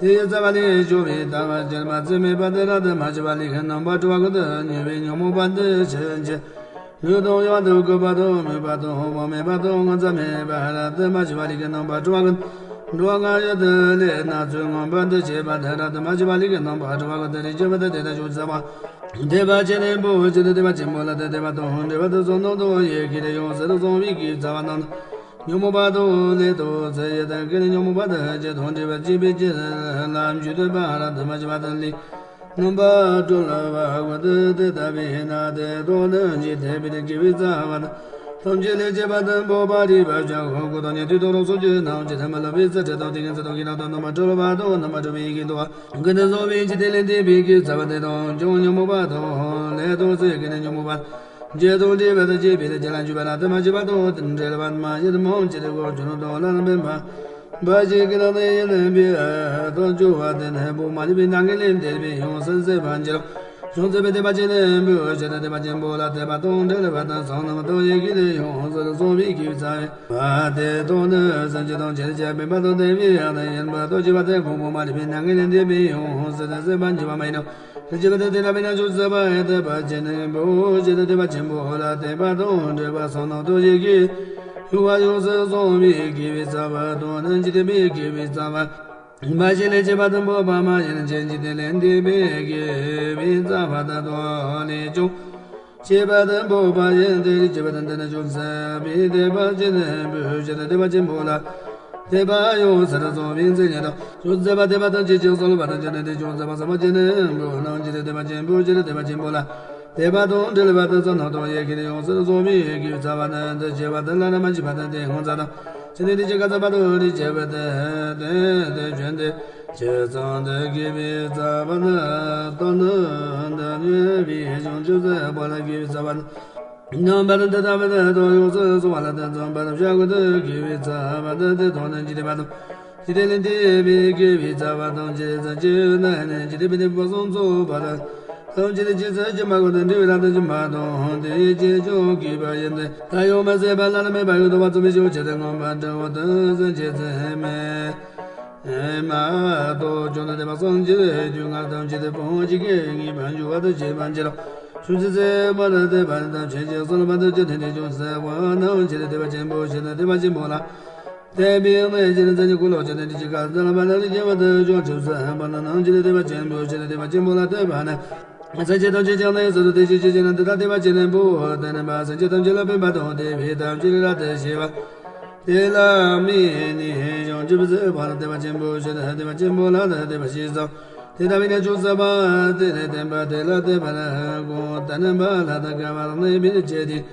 དེ་ཡི་རྩ་བ་ལས་ཞུགས་པའི་ཐབས་ཀྱིས་བར་ཆད་མེད་པ་དང་རབ་ཏུ་མ་ཞི་བ་ལས་ཀྱི་རྣམ་པར་གྲོལ་བ་ཀུན་ཏུ། ཉེས་པའི་ཉོན་མོངས་པ་འདུ་བྱེད་ཀྱི་ལུས་དང་གཡོ་བ་དང་ལྐུགས་པ་དང་མོས་པ་དང་དབང་མེད་པ་དང་ངོ་ཚ་མེད་པ་རབ་ཏུ་མ་ཞི་བ་ལས་ཀྱི་རྣམ་པར་གྲོལ་བ་ཀུན་ཏུ། འགྲོ་བ་ངན་ཞིག་ཏུ་ལེན་ན་ཚུལ་མངོན་པར་འདུ་བྱེད་པ་དང་རབ་ཏུ་མ་ཞི་བ་ལས་ཀྱི་རྣམ་པར་གྲོལ་བ་ཀུན་ཏུ། རིགས་སྐྱེ་བ་དང་དེ་ལྟར་ཞུགས་བསགས་པ། ཐེག་པ་ཆེན་པོ་ཞེས་དང་ཐེག་པ་ཆེན་པོ་ལ་ལྟོས་ཏེ་བར་དང་འབྲེལ་བ་དང་བསོད་ནམས་དང་ཡེ་ཤེས་ཡོངས་སུ་རྫོགས་པའི་དགེ་བའི་རྩ་བ་རྣམས་ཉོན་མོངས་པ་དང་ལས་དང་ཚུལ་ཡོད་དུ་ཀུན་ནས་ཉོན་མོངས་པ་དང་བཅས་དང་འདྲིས་པ་སྐྱེས་པའི་རྐྱེན་ལ་འཇུག་འདོད་པ་རབ་ཏུ་མ་ཞི་བ་དང་ལས་རྣམ་པར་གྲོལ་བ་ཀུན་ཏུ། དེ་ལྟ་བས་ན་དེ་དག་ནི་འཇིག་རྟེན་པའི་དགེ་བའི་རྩ་བ་དང་། ཐམས་ཅད་ལས་སྐྱེས་པ་དང་། འཕགས་པ་རིག་པ་ཤར་གྱི་སྐུ་དང་ནི། དུས་དང་རང་སངས་རྒྱས་རྣམས། ཇི་ལྟར་མི་སླུ་བའི་ཚུལ་ཁྲིམས་དང་ཏིང་ངེ་འཛིན་དང་ཀུན་རང་དང་། རྣམ་པར་གྲོལ་བ་དང་རྣམ་པར་གྲོལ་བའི་ཡེ་ཤེས་དང་། ཀུན་ཏུ་བཟང་པོའི་འཇིག་རྟེན་ལས་འདས་པའི་དགེ་བའི་རྩ་བ་དེ་དག་ཀྱང་ཉོན་མོངས་པ་དང་ལས་དང་ཚུལ་ཡོད་ཀུན་ནས་ཉོན་མོངས་པ་བཅས་དང་འདྲིས་པ་དང་བཅས་པའི་རྐྱེན་ལ་འཇུག་པ་རབ་ཏུ་མ་ཞི་བ་དང་། དེ་འདྲ་བ་མ་ཡིན་མང་ཆེ་བའི་སྒོ་ཅན་དང་ལ་ལ་འབད་པ་འབའ་ཞིག་གིས་ལག་ལེན་ཡིན་པའི་ཐབས་སྦྱོར་བ་དེ་ནི་འཕགས་མ་རིག་པའི་སྣང་མངལ་ལས་འདས་པའི་ཡང་སྲིད་སྲིད་པ་འགྱུར་རོ། ཡོངས་སུ་སྤངས་པའི་ཐེག་པ་ཆེན་པོ་ཞེས་དང་ཐེག་པ་ཆེན་པོ་ལ་ལྟོས་པ་དང་འབྲེལ་བ་དང་བསོད་ནམས་དང་ཡེ་ཤེས་ལས་ཡོངས་སུ་རྫོགས་པའི་དགེ་བའི་རྩ་བ་དེ་དག་ནི་སེམས་ཅན་ཐམས་ཅད་ཀྱི་སྤངས་པ་དང་ལྡན་པའི་ཡང་དག་ཡིན་པ་རྟོགས་པའི་ཕྱིར་ཏེ། འཕགས་མ་རིག་པའི་སྣང་མངལ་ལས་འདས་པའི་ཡང་སྲིད་སྲིད་པ་འགྱུར་བ་མ་ཡིན་ནོ། དེ་ལྟ་བས་ན་ཡོངས་སུ་སྤངས་པའི་ཐེག་པ་ཆེན་པོ་ཞེས་དང་ཐེག་པ་ཆེན་པོ་ལ་ལྟོས་པ་དང་འབྲེལ་བ་བསོད་ནམས་དང་ཡེ་ཤེས་ཡོངས་སུ་རྫོགས་པའི་དགེ་བའི་རྩ་བ་དག་ནི་འཇིག་རྟེན་པའི་དགེ་བའི་རྩ་བ་འབའ་ཞིག་ལས་སྐྱེས་པ་དང་། འཕགས་པ་མ་ཡིན་ཕྱིར་འཇིག་རྟེན་ལས་འདས་པའི་དགེ་བའི་རྩ་བ་དག་ལས་ཀྱང་སྐྱེས་པ་དང་། འཕགས་པ་ཡིན་དེ་ལས་སྐྱེས་པ་དང་། དེ་ནི་ཡོངས་སུ་སྤངས་པའི་ཐེག་པ་ཆེན་པོ་ཞེས་དང་ཐེག་པ་ཆེན་པོ་ལ་ལྟོས་པ་ཡོངས་སུ་རྫོགས་པའི་མཚན་ཉིད་དང་། ཡོངས་སུ་སྤངས་པའི་ཐེག་པ་དང་། ཇི་ཕྱིར་བསམ་པ་དང་བཅས་ནས་དེ་ཡོངས་སུ་སྤངས་པ་ཅན་ནི་བུ་རྣམས་ཀྱིས་ཐེག་པ་ཆེན་པོ་ཞེས་དང་ཐེག་པ་ཆེན་པོ་ལ་ལྟོས་པ་དང་འབྲེལ་བ་དང་བསོད་ནམས་དང་ཡེ་ཤེས་ཡོངས་སུ་རྫོགས་པའི་དགེ་བའི་རྩ་བ་ནི་འདུ་བྱེད་པ་དང་བླ་ན་མ་མཆིས་པ་དང་། དེའི་ངོ་མཚར་དང་། ཅི་ནས་དེ་ཅི་ག་ཟག་པ་དང་རིགས་སྐྱེ་བ་དང་། དེ་དེ་བྱོན་ཏེ་ཇི་ཙམ་དུ་དགེ་བའི་རྩ་བ་ནི་དག་ནི་འདི་ཉོན་པའི་བྱང་ཆུབ་སེམས་དཔའ་ལ་དགེ་བའི་རྩ་བ་ནི། རྣམ་པར་དེ་ལྟ་བུ་དེ་དག་ཡོངས་སུ་བྱང་བ་ལ་ལྟོས། བསམ་པ་བྱ་ཀུན་ཏུ་དགེ་བའི་རྩ་བ་དེ་དག་ནི་འཇིག་རྟེན་པ་དང་། འཇིག་རྟེན་ལས་འདས་པའི་དགེ་བའི་རྩ་བ་དང་། ཇི་སྲིད་ཅི་ན་ནི་འཇིག་རྟེན་པའི་ནད་པ་སྲོག་འཚོ་བ་དང་། ཐམས་ཅད་ཀྱི་རྗེས་སུ་སྐྱེས་པ་ཀུན་ཏུ་འབྲེལ་བའི་རབ་ཏུ་འབྱུང་བ་དང་། དེ་ཡི་རྗེས་སུ་ཡང་གུས་པ་ཡིན་ཏེ། ད་ཡང་མི་ཟད་པ་བླ་ན་མེད་པ་ཡང་དག་པར་རྫོགས་པའི་བྱང་ཆུབ་ཏུ་མངོན་པར་འདྲིའོ། དེ་སྲིད་ཇི་སྲིད་མི་མ་ཐོབ་ཀྱང་ནི་དེ་བས་སངས་རྒྱས་རྒྱུ་མངའ་ཐམས་ཅད་དུ་སྤོང་བྱེད་ཀྱི་ངེས་པར་འབྱུང་བ་དང་བཅས་པ་འགྱུར་རོ། བྱང་ཆུབ་སེམས་དཔའ་ལ་ལྟོས་པ་ནི་ཐམས་ཅད་ཀྱི་བསམ་པ་དང་བཅས་ཏེ་ནི་བྱང་སེམས་དཔའ་རྣམས་ཀྱིས་ཐེག་པ་ཆེན་པོ་ཞེས་དང་ཐེག་པ་ཆེན་པོ་ལ་ལྟོས་པའི་གནས་ཀྱི་མཚན་ཉིད་འཁོར་ལོ་བཅས་ཏེ་དེ་ཅི་ག་ཟག་པ་དང་རིགས་སྐྱེ་བ་དང་བྱང་ཆུབ་སེམས་དཔའ་རྣམས་ཀྱིས་ཐེག་པ་ཆེན་པོ་ཞེས་དང་ཐེག་པ་ཆེན་པོ་ལ་ལྟོས་པ་ནི། སེམས་ཅན་ཐམས་ཅད་ཀྱང་ནི་སུ་དུ་དེ་ཅི་ཅི་ཅི་ན་འདི་ལྟ་སྟེ་བ་ཅི་ནི་བོ་དེ་ནི་བ་སེམས་ཅན་ཐམས་ཅད་ལ་ཕན་པ་དང་བདེ་བའི་ཐམས་ཅད་ལ་དེ་ཤེས་པ། དེ་ལ་མི་ནི་བྱང་ཆུབ་སེམས་དཔའ་ལ་དད་པ་ཆེན་པོ་ཞེས་དད་པ་ཆེན་པོ་ལ་དད་པ་ཞེས་སོ། དེ་ལྟ་བས་ན་ཅུང་ཟད་པ་དེ་ལས་བརྟེན་པ་དེ་ལ་དད་པ་ལ་གོ་དད་པ་ལ་དད་པ་ལ་གནས་པའི་ཆེད་དེ།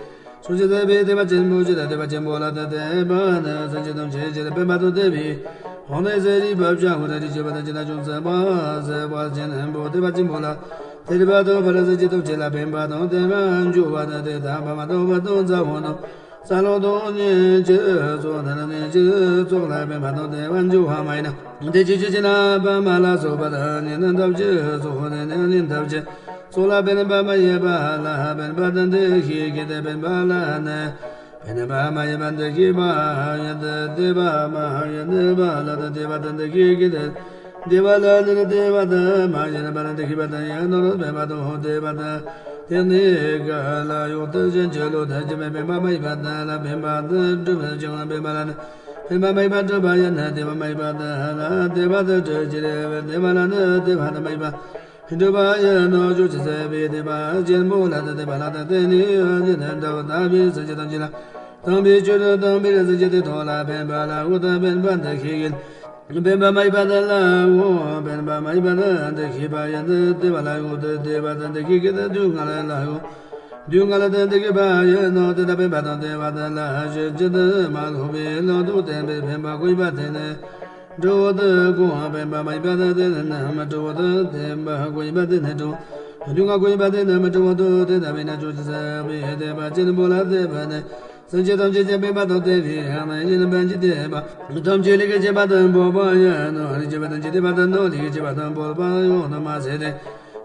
སོ་ཅི་ཟད་པའི་དད་པ་ཆེན་པོ་ཇི་ལྟར་དད་པ་ཆེན་པོ་ལ་དད་དད་པ་ནི་སེམས་ཅན་ཐམས་ཅད་ཕན་པ་དང་བདེ་བའི་དབང་ནི་ཟད་རིག་པ་བྱ་བ་རིག་བྱེད་པ་དང་ཇི་ལྟར་ཅུང་ཟད་པ་ཟད་པ་ཅན་པོ་དད་པ་ཆེན་པོ་ལ་དད་པ་དང་བ་ལ་སེམས་ཅན་ཐམས་ཅད་ལ་ཕན་པ་དང་བདེ་བ་འབྱུང་བ་དང་དེ་དག་ཕ་མ་དང་བུ་དང་ཚ་བོ་དང་ས་ལོ་དང་གཉེན་གྱི་ཚོགས་དང་གཉེན་གྱི་ཚོགས་ལ་ཕན་པ་དང་བདེ་བ་འབྱུང་བ་མ་ཡིན་ན། དེ་ཅི་ཕྱིར་ཞེ་ན་ཕ་མ་ལ་སོགས་པ་དང་གཉེན་ཐམས་ཅད་སོགས་ནས་གཉེན་ཐམས་ཅད་སོགས་ལ་ཕན་པ་མ་ཡིན་པ་ལ་ཕན་པ་དང་དེ་ཤེས་ཀྱི་དེ་ཕན་པ་ལ་ནི། ཕན་པ་མ་ཡིན་པ་འདི་ཤེས་པ་ཡིན་ཏེ། དེ་བ་མ་ཡིན་པ་ལ་དེ་བ་དང་འདི་ཤེས་ཀྱི་དེ། དེ་བ་ལ་ནི་དེ་བ་དང་མ་ཡིན་པ་ལ་འདི་ཤེས་པ་དང་ཡང་ནོར་ཕན་པ་དང་དེ་བ་དང་དེ་ནི་ག་ལ་ཡོང་དུ་ཞེན་ཅི་ལོ་དེ་ཅི་མེད་ཕན་པ་མ་ཡིན་པ་དང་ལ་ཕན་པ་དང་སྒྲུབ་ཅིང་ཕན་པ་ལ་ནི་ཕན་པ་མ་ཡིན་པ་སྒྲུབ་པ་ཡིན་ན་དེ་བ་མ་ཡིན་པ་དང་ལ་དེ་བ་དང་སྒྲུབ་ཅི་ལས་དེ་བ་ལ་ནི་དེ་བ་དང་མ་ཡིན་པ། སྒྲུབ་པ་ཡིན་ནོ། ཅོག་ཅི་ཟེར་བའི་དེ་བ་ཅན་མོ་ལ་དེ་བ་ལ་དེ་ནི་ཡོད་ཅི་དེ་འདྲ་བ་ལྟ་བུའི་སེམས་ཅན་ཐམས་ཅད་ལ་དམ་པའི་ཆོས་དང་དམ་པའི་སེམས་ཅན་དེ་ཐོག་ལ་ཕན་པ་ལ་འོ་ད་ཕན་པ་འདི་ཤེས་ཡིན། ཕན་པ་མ་ཡིན་པ་དེ་ལ་འོ་ཕན་པ་མ་ཡིན་པ་དེ་འདི་ཤེས་པ་ཡིན་ཏེ། དེ་བ་ལ་འོ་དེ་དེ་བ་དེ་འདི་ཤེས་ཀྱི་དེ་དུས་ང་ལ་ལ་འོ་དུས་ང་ལ་དེ་འདི་ཤེས་པ་ཡིན་ནོ། དེ་ལྟ་ཕན་པ་དང་དེ་བ་དེ་ལ་ཞེན་ཅི་དེ་མ་ལོག་པའི་ལོག་རྟོག་བརྟན་པའི་ཕན་པ་བཀོད་པ་དེ་ནི། འགྲོ་བོ་དེ་གོ་བ་ཕན་པ་མ་ཡིན་པ་དེ་ནི་མི་འགྲོ་བོ་དེ་ཕན་པ་བཀོད་པ་དེ་ནི་འགྲོ། སྡུག་བསྔལ་བཀོད་པ་དེ་ནི་མི་འགྲོ་བོ་དེ། དེ་ལྟ་བས་ན་ཅོག་ཅི་ཟེར་བའི་དེ་བ་ཅན་པོ་ལ་དེ་བ་ནི་སེམས་ཅན་ཐམས་ཅད་ཀྱི་ཕན་པ་དང་བདེ་བའི་དབང་ཡིན་པ་ཇི་ལྟ་བ་ཐམས་ཅད་ལས་ཀྱི་བྱེད་པ་དང་འབོགས་པ་ཡིན་ནོ། ལས་བྱེད་པ་དང་བྱེད་བདེ་བ་དང་ནོ། ལས་ཀྱི་བྱེད་པ་དང་འབོགས་པ་ཡོང་དུ་མ་ཟད་དེ།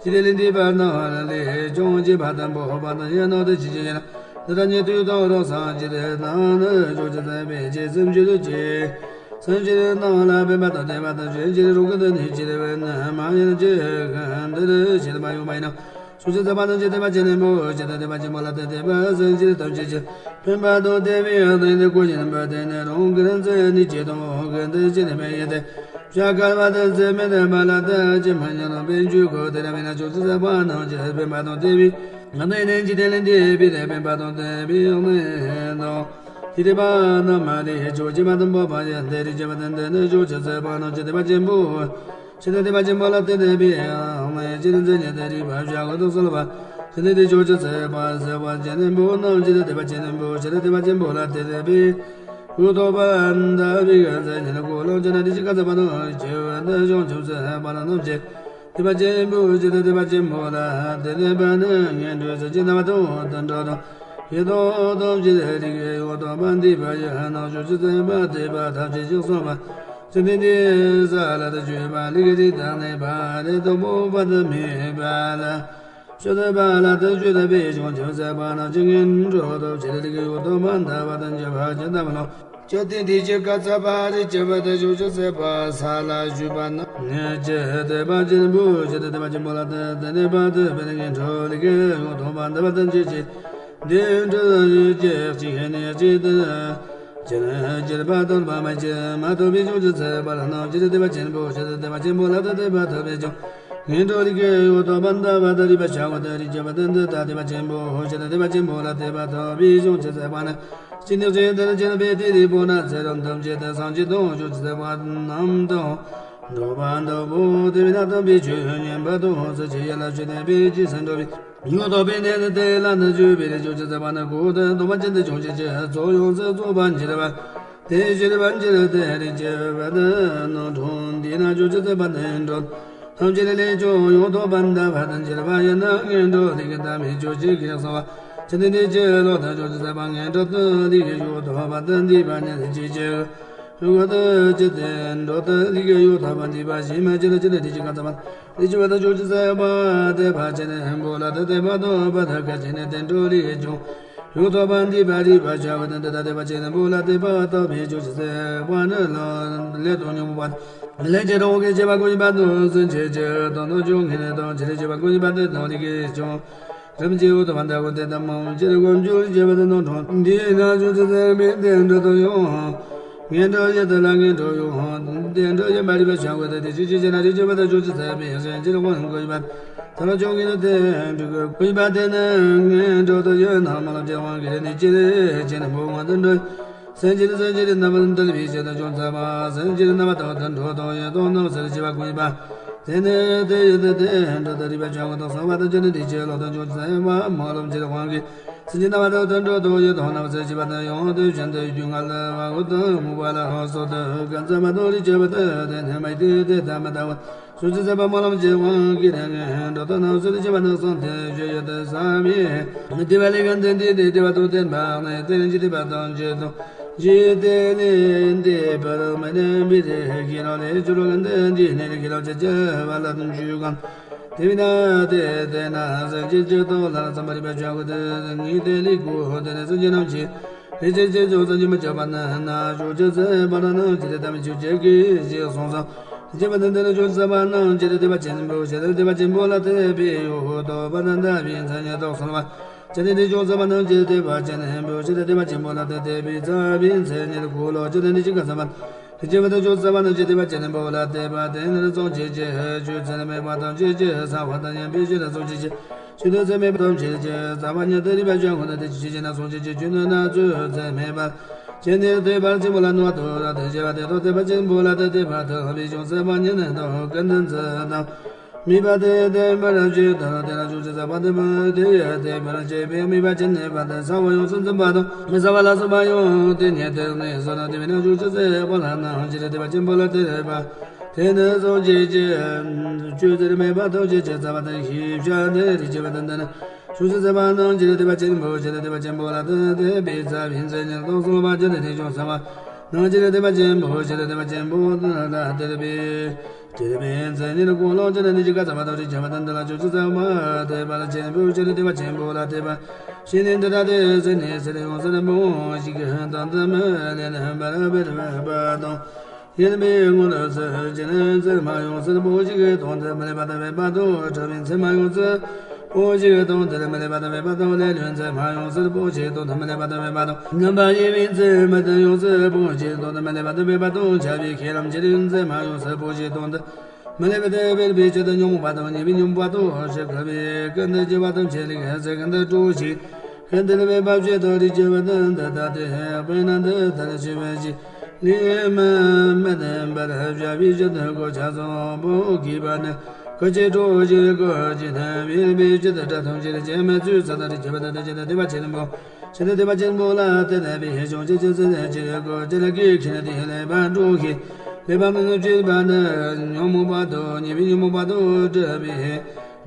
ཇི་ལྟར་ལས་འདས་པ་རྣམས་ལས་ཀྱང་བྱེད་པ་དང་འབོགས་པ་དང་ཡིན་ནོ། དེ་ཅི་ཕྱིར་ཞེ་ན། འདི་ལྟར་ཉན་ཐོས་དང་རང་སངས་རྒྱས་རྣམས་ནི་ཅོག་ཅི་ཟེར་བའི་ཆོས་སེམས་ཅན་ཐམས་ཅད་སེམས་ཅན་རྣམས་ལ་ཕན་པ་དང་བདེ་བ་དང་ཞེན་ཅིང་རུང་གི་དོན་ནི་ཅི་རིགས་པས་ནི་མ་ཡིན་གྱི་ཀུན་འདིར་བཤད་མ་ཡོང་བ་ཡིན་ནོ། ཅོག་ཅི་ཟེར་བ་རྣམས་ཀྱི་དད་པ་ཅན་ནི་མོ་ཇི་ལྟར་དད་པ་ཆེན་པོ་ལ་དད་དད་པ་སེམས་ཅན་ཐམས་ཅད་ཀྱི་ཕན་པ་དང་བདེ་བའི་དོན་ནི་ཀུན་ཡིན་པ་དེ་ནི་རང་གི་རང་ཚེ་ནི་ཅི་དང་གི་འདི་ཅི་ནི་མེད་ཡིན་ཏེ། བྱ་དཀའ་བ་དང་ཚེ་མི་ལྡན་པ་ལ་དད་ཅིང་མི་སྙན་རུང་བའི་ཆོས་གོ་དེ་ལ་མིན་ན། ཅོག་ཅི་ཟེར་བ་རྣམས་ཀྱི་ཕན་པ་དང་བདེ་བའི་གནས་ནི་འཇིག་རྟེན་ལས་འདས་པའི་ཕན་པ་དང་བདེ་བའི་གནས་དང་། ཇི་སྲིད་པ་རྣམས་ལས་ཆོས་བྱེད་པ་དང་འབོགས་པ་ཡང་དེ་རིགས་བྱེད་པ་དང་དེ་ནི་ཅོག་ཅི་ཟེར་བ་རྣམས་ཀྱི་དད་པ་ཆེན་པོ། ཇི་ལྟར་དད་པ་ཆེན་པོ་ལ་དད་པའི་གནས་ཇི་ལྟར་མཚན་ཉིད་དང་རིགས་པ་བྱ་བ་དང་གསོལ་བ། ཇི་ལྟར་དེ་ཅོག་ཅི་ཟེར་བ་ཟེར་བ་ཅན་ནི་མོ་རྣམས་ཀྱི་དད་པ་ཆེན་པོ་ཇི་ལྟར་དད་པ་ཆེན་པོ་ལ་དད་པའི་འོ་ཐོག་པ་འདའ་བའི་མཚན་ཉིད་ཀོ་ལོང་ཅི་ན་དེ་ཅི་ཀ་ཚ་བ་དང་ཇི་བ་དང་བྱང་ཆུབ་སེམས་དཔའ་རྣམས་ཀྱི་དད་པ་ཆེན་པོ་ཇི་ལྟར་དད་པ་ཆེན་པོ་ལ་དད་པ་ནི་ངན་འགྲོའི་སེམས་ཅན་རྣམ་པ་དང་དུད་འགྲོ་དང་ཡི་དྭགས་ཐམས་ཅད་རིགས་ཀྱི་འོ་ཐོག་པ་འདུས་པ་ཡི་རྣམ་ཅོག་ཅི་ཟེར་བ་དད་པ་ཐམས་ཅད་ཅིག་གསུངས་པ། ཇི་ལྟར་འདི་ས་ལ་དུ་བརྗོད་པ་ལས་ཀྱི་རིགས་དང་ནི་པ་རེ་དོ་པོ་པ་དུ་མེད་པ་ལ། ཆོས་སྟོན་པ་ལ་དུ་བརྗོད་པའི་བྱང་ཆུབ་སེམས་དཔའ་རྣམས་ཀྱི་ངན་འགྲོ་དུ་ཇི་ལྟར་རིགས་ཀྱི་འོ་ཐོག་པ་འདའ་བ་དང་འཇིག་པ་ཇི་ལྟ་བུ་ལོ། ཇི་ལྟར་འདི་ཅི་ཀ་ཚ་བ་རིགས་ཀྱི་བུ་དུ་བྱང་ཆུབ་སེམས་དཔའ་ས་ལ་བཞུགས་པ་རྣམས་ཀྱི་དད་པ་ཆེན་པོ་ཇི་ལྟར་དད་པ་ཆེན་པོ་ལ་དད་དད་ནི་པ་དུ་པའི་ངན་འགྲོ་ལས་ཀྱི་འོ་ཐོག་པ་འདའ་བ་དང་འཇིག་ཅིང་འདི་འདྲ་ཡོད་ཅེས་གཅིག་ནས་གཅིག་ཏུ་ཅི་ནས་ཅི་རིགས་པ་དོར་བ་མ་བྱས་མ་ཐོབ་པའི་བྱང་ཆུབ་སེམས་དཔའ་རྣམས་ཀྱི་དད་པ་ཆེན་པོ་ཇི་ལྟར་དད་པ་ཆེན་པོ་ལ་དད་དད་པ་ཐོབ་པའི་ཕྱིར། ངན་འགྲོ་ལས་ཀྱི་འོ་ཐོག་པ་འདའ་བ་དང་རིགས་པ་བྱ་བ་དང་རིགས་ཀྱི་བུ་དང་འདི་ལྟར་དད་པ་ཆེན་པོ་ཇི་ལྟར་དད་པ་ཆེན་པོ་ལ་དད་པ་ཐོབ་པའི་བྱང་ཆུབ་སེམས་དཔའ་རྣམས་ཀྱི་ནི་ཅི་ནས་ཅི་ལྟར་ཅི་ན་བེ་ཏི་རི་པོ་ན་ཚེ་རབས་ཐམས་ཅད་དུ་སངས་རྒྱས་དང་བྱང་ཆུབ་སེམས་དཔའ་རྣམས་དང་འགྲོ་བ་དང་པོ་དེ་བས་ན་དམ་པའི་ཆོས་ཉན་པ་དང་སེམས་ཅན་ཡིད་ལ་ཞུགས་ནས་བེ་ཅི་སེ་འགྲོ་བའི། ཡང་དག་པའི་གནས་ནི་དེ་ལ་ནི་བརྗོད་པའི་རིགས་བྱང་ཆུབ་སེམས་དཔའ་ནི་གོ་དང་དོན་པ་ཅན་དུ་བྱང་ཆུབ་ཀྱི་ཚོགས་ཡོངས་སུ་རྫོགས་པར་འགྱུར་བ། དེ་ཕྱིར་བར་འགྱུར་ཏེ་རིགས་ཀྱི་བུ་དང་ནོར་འཁྲུལ་འདི་ན་བྱང་ཆུབ་སེམས་དཔའ་ངན་འགྲོ་ཐམས་ཅད་ལས་ཀྱང་ཡང་དག་པར་འདའ་བར་འགྱུར་བ་ཡིན་ན། ངན་འགྲོ་ལས་ཀྱི་དམ་པའི་ཆོས་ཀྱི་གེགས་སེལ་བ། ཇི་ལྟར་འདི་ཅི་ལོ་ཐ་བྱང་ཆུབ་སེམས་དཔའ་ངན་འགྲོ་དུ་ལས་ཀྱི་ཡང་དག་པར་དུ་འདུས་པ་ཉིད་ཅེས་བྱ། འོ་ད་ཅི་སྟེ་འགྲོ་དུ་ལས་ཀྱི་ཡང་དག་པར་འདུས་པ་ཞེས་མ་བྱས་ན་ཅི་ལ་དེ་ཅི་ཀ་ཚ་བ། དེ་ཅི་བ་དང་བྱང་ཆུབ་སེམས་དཔའ་དད་པ་ཆེན་པོ་ལ་དད་དད་པ་དང་བ་དག་ག་ཅི་ནས་དེ་འགྲོ་ལས་ཀྱང་ཡང་དག་པར་འདུས་པ་རིགས་པ་བྱ་བ་དང་འདི་ལྟར་དད་པ་ཆེན་པོ་ལ་དད་པ་དག་པའི་བྱང་ཆུབ་སེམས་དཔའ་ནི་ལ་ལས་དང་ཉོན་མོངས་པ་ལས་ཀྱི་རང་གི་བྱེད་པ་ཀུན་ཡིན་པ་དང་སེམས་ཅན་གྱི་དོན་དུ་ཀྱང་ངེས་ནས་དང་ཅི་ལས་བྱེད་པ་ཀུན་ཡིན་པ་དེ་དང་ལས་ཀྱི་བྱང་རིམ་གྱི་འོ་ཐོག་པ་འདའ་བ་དེ་དང་མང་ཕྱིར་ཀུན་འབྱུང་བྱེད་པ་དེ་རྣམ་གྲངས་འདི་ན་བྱང་ཆུབ་སེམས་དཔའི་དེ་འགྲོ་དང་ཡང་ངན་འགྲོ་ཡི་དེ་ལ་ངན་འགྲོ་ཡང་དེ་འགྲོ་ཡིན་པ་རིགས་པ་བྱ་བ་དེ་དེ་ཅི་ཅི་བྱེད་ན་རིགས་ཀྱི་བུ་དང་བྱང་ཆུབ་སེམས་དཔའི་གཞན་གྱི་དབང་ཀུན་ཡིན་པ། ཐར་ལ་ཆོས་ཀྱི་དེ་འགྲིག་གི་གུས་པ་དེ་ནི་ངན་འགྲོ་དུ་ཡོད་ན་མ་ལ་རྒྱལ་དབང་གི་ནི་ཅི་རེད་ཅེ་ནི་བུ་ང་དུ་འགྲོ། སེམས་ཅན་སེམས་ཅན་རྣམ་པར་འདུལ་བའི་ཆེད་དུ་བྱུང་ཚར་བ། སེམས་ཅན་རྣམ་པར་དག་ཏུ་འགྲོ་དང་ཡོད་དང་སྣང་སེམས་བྱེ་བ་ཀུན་པ། དེ་ནི་དེ་ཡོད་དེ་དེ་འགྲོ་དུ་རིག་པ་བྱང་བ་དང་གསང་བ་དང་ཅི་ནི་དེ་ཆེ་ལོག་ཏུ་བྱུང་ཚར་བ་མ་ལོག་ཅེ་དབང་གིས། སེམས་ཅན་རྣམ་པར་དག་ཏུ་འགྲོ་དང་ཡོད་དང་སྣང་སེམས་བྱེ་བ་དང་ཡང་དེ་བཞིན་དུ་རྒྱུད་ལྔ་ལ་བ་འོ་དང་མུ་བ་ལ་སོགས་དུ་ག་ཚ་མ་དང་རིག་བྱེད་པ་དེ་དེ་ནི་མ་དེ་དེ་ཐ་མ་ལྟ་བུ། སུ་ཅི་ཟད་པ་སྨོན་ལམ་གྱི་དབང་གིས་ནི་འགྲོ་དོན་རྣམས་སུ་ལ་སྐྱེ་བ་ནི་གསུངས་ཏེ་བརྗོད་ཡོད་དེ་ས་མི་དེ་བ་ལས་གང་དེ་འདི་དེ་དེ་བ་དང་བསྟན་པ་ནི་དེ་ལས་ཀྱི་དེ་བ་དང་བརྗོད་དང་ཇི་དེ་ལས་འདི་བར་མི་ལྡན་པའི་རེ་ཁྱེད་རང་ལས་ཇི་རོ་གང་དེ་འདི་ནི་རེ་ཁྱེད་རང་ཅི་ཅི་བ་ལ་དང་འཇུག་གང་དེ་བི་ན་དེ་དེ་ན་སེམས་ཅན་ཅི་དང་ལ་ལ་ཙམ་པ་རིག་པ་བྱ་དགོས་དེ་ངའི་དེ་ལས་གོ་དེ་ནི་སེམས་ཅན་རྣམས་ཀྱི། ལས་ཅན་ཅན་ཚོགས་སངས་རྒྱས་མི་སྐྱོབ་པ་ནི་ན་ཞོག་ཅི་ཟེར་བ་ར་ནང་ཅི་རེ་ད་མི་ཆོག་ཅེས་ཀྱིས་ཞེས་གསུངས་སོ། དེ་ཅི་བ་དང་དེ་ནི་ཞོག་ཟེར་བ་ནང་ཅི་རེ་དེ་བ་ཆེན་པོ་ཞེས་དེ་བ་ཆེན་པོ་ལ་དད་པའི་ཡུལ་དུ་བ་དང་དད་པའི་མཚན་ཉིད་དུ་གསུངས་པ། ཅི་རེ་དེ་ཞོག་ཟེར་བ་ནང་ཅི་རེ་དེ་བ་ཆེན་པོ་ཞེས་དེ་བ་ཆེན་པོ་ལ་དད་པའི་ཚ་བའི་མཚན་ཉིད་གོ་ལོ་ཅི་རེ་དེ་ཅི་ག་ཟེར་བ། དེ་ཅི་བ་དང་ཞོག་ཟེར་བ་ནང་ཅི་དེ་བ་ཆེན་པོ་ལ་དད་པ་དེ་ནི་སོང་ཅི་ཅི་ཆོས་ཚན་མེད་པ་དང་ཅི་ཅི་ས་བ་དང་ཡན་པའི་ཞེས་ལ་སོང་ཅི་ཅི། ཆོས་དོན་ཚད་མེད་པ་དང་ཆེར་ཆེར་རྩ་བ་ཉིད་དུ་རིག་པ་བྱ་ཁོ་ན་དེ་ཆོས་ཅན་ན་སོང་ཆེར་ཆེར་ཆོས་དོན་ན་ཚུལ་ཚད་མེད་པ། ཆེན་ནི་དེ་བར་ཆེན་པོ་ལ་ནུ་བ་དོ་ར་དེ་བྱེ་བ་དེ་དོ་དེ་བ་ཆེན་པོ་ལ་དེ་དེ་བ་དོ་བི་ཅུང་ཟད་པ་ཉིད་ནི་དོ་ཀུན་ཏུ་མཛད་དང་། མི་བ་དེ་དེ་བར་ཆེ་དོ་ར་དེ་ར་ཅུང་ཆེ་ཟད་པ་དེ་བ་དེ་ཡ་དེ་བར་ཆེ་བའི་མི་བ་ཆེན་ནི་བ་དེ་ས་བ་ཡོངས་སུ་འཛིན་པ་དང་མི་ས་བ་ལ་སོགས་པ་ཡོངས་དེ་ཉིད་དེ་ནི་སོ་ན་དེ་བི་ན་ཅུང་ཆེ་ཟད་པ་ལ་ནང་ཆེ་ར་དེ་བ་ཆེན་པོ་ལ་དེ་རེ་བ། དེ་ནི་སོང་ཅི་ཅི། ཆོས་ཟེར་མེད་པ་ཐོབ་ཅི་ཅི་རྩ་བ་དང་ཤེས་བྱ་དེ་རིག་བྱེད་པ་དང་ལྡན། ཆོས་ཟེར་བ་ནང་ཅི་རེ་དེ་བ་ཆེན་པོ་ཅི་རེ་དེ་བ་ཆེན་པོ་ལ་དེ་དེ་བའི་རྩ་བའི་མཚན་ཉིད་དང་གསུངས་པ་ཅི་རེ་དེ་ཅུང་ཟད་པ་ནང་ཅི་རེ་དེ་བ་ཆེན་པོ་ཅི་རེ་དེ་བ་ཆེན་པོ་ལ་དེ་དེ་བའི་ཅི་རེ་བའི་མཚན་ཉིད་གོ་ལོ་ཅི་རེ་ནི་ཅི་ག་རྩ་བ་དང་རིག་བྱེད་པ་དང་ལྡན་ལ་ཆོས་ཅི་ཟད་པ་དེ་བ་ལ་ཆེན་པོ་ཅི་རེ་དེ་བ་ཆེན་པོ་ལ་དེ་བ་ཤེས་ནས་འདི་ལྟ་སྟེ་ཟེར་ནས་ཟེར་ཡོང་ཟེར་མོ་ཞིག་གི་དང་དུ་མི་ལེན་པར་བེར་བེར་པ་དང་། ཡིན་པའི་ངོར་ཚུལ་གྱི་ནི་མཚན་མ་ཡོང་ཚུལ་པོ་ཞིག་གི་དོན་དུ་མི་ལེན་པ་དང་བས་པ་དང་གྲུབ་པའི་མཚན་མ་ཡོང་ཚུལ་པོ་ཞིག་གི་དོན་དུ་མི་ལེན་པ་དང་བས་པ་དང་ལས་ལུས་མཚན་མ་ཡོང་ཚུལ་པོ་ཞིག་གི་དོན་དུ་མི་ལེན་པ་དང་བས་པ་དང་རྣམ་པ་ཡིན་པའི་མཚན་མ་དང་ཡོང་ཚུལ་པོ་ཞིག་གི་དོན་དུ་མི་ལེན་པ་དང་བས་པ་དང་ཁྱབ་པའི་ཁས་ལེན་གྱི་ལུས་མཚན་མ་ཡོང་ཚུལ་པོ་ཞིག་གི་དོན་དུ་མི་ལེན་པ་དང་བས་པའི་ཆེད་དུ་ཉོན་མོངས་པ་དང་ཉེས་པའི་ཉོན་མོངས་པ་དང་ཞིག་གི་བས་ཀུན་ཏུ་སྐྱེ་བ་དང་ཆེད་ལས་ཟེར་ཀུན་ཏུ་སྤྲོ་ཞིག་ཀུན་ཏུ་ལེན་པའི་བབ་ཅེས་དང་རིག་བྱེད་པ་དང་འདི་ལྟ་སྟེ་དཔེར་ན་འདི་ལྟར་ཤེས་པ་ཞིག་ལས་མི་མི་ལྡན་པར་བྱ་བའི་ཕྱིར་དུ་གོ་ཆ་བཟང་པོ་དགོས་པ་ནི། གོ་ཆའི་གྲོགས་ཀྱི་གོ་ཅི་ནི་བིལ་བིལ་ཅི་ཏི་དྲ་ཐུང་ཅི་རི་ཅི་མི་ཚུལ་ས་དང་རི་ཅི་བ་དང་དི་ཅི་ཏི་དི་བ་ཆེན་པོ། ཅི་ཏི་དི་བ་ཆེན་པོ་ལ་དེ་ལས་བི་ཧེ་ཅུང་ཅི་ཅི་སི་ནི་ཅི་རི་གོ་ཅི་ལ་གི་ཁི་ནི་དི་ཧེ་ལེ་བ་འགྲོ་ཁི། ལེ་བ་མི་ནུ་ཅི་བ་ནི་ཉོན་མོངས་པ་དང་ཉེས་པའི་ཉོན་མོངས་པ་དང་བྲལ་བའི་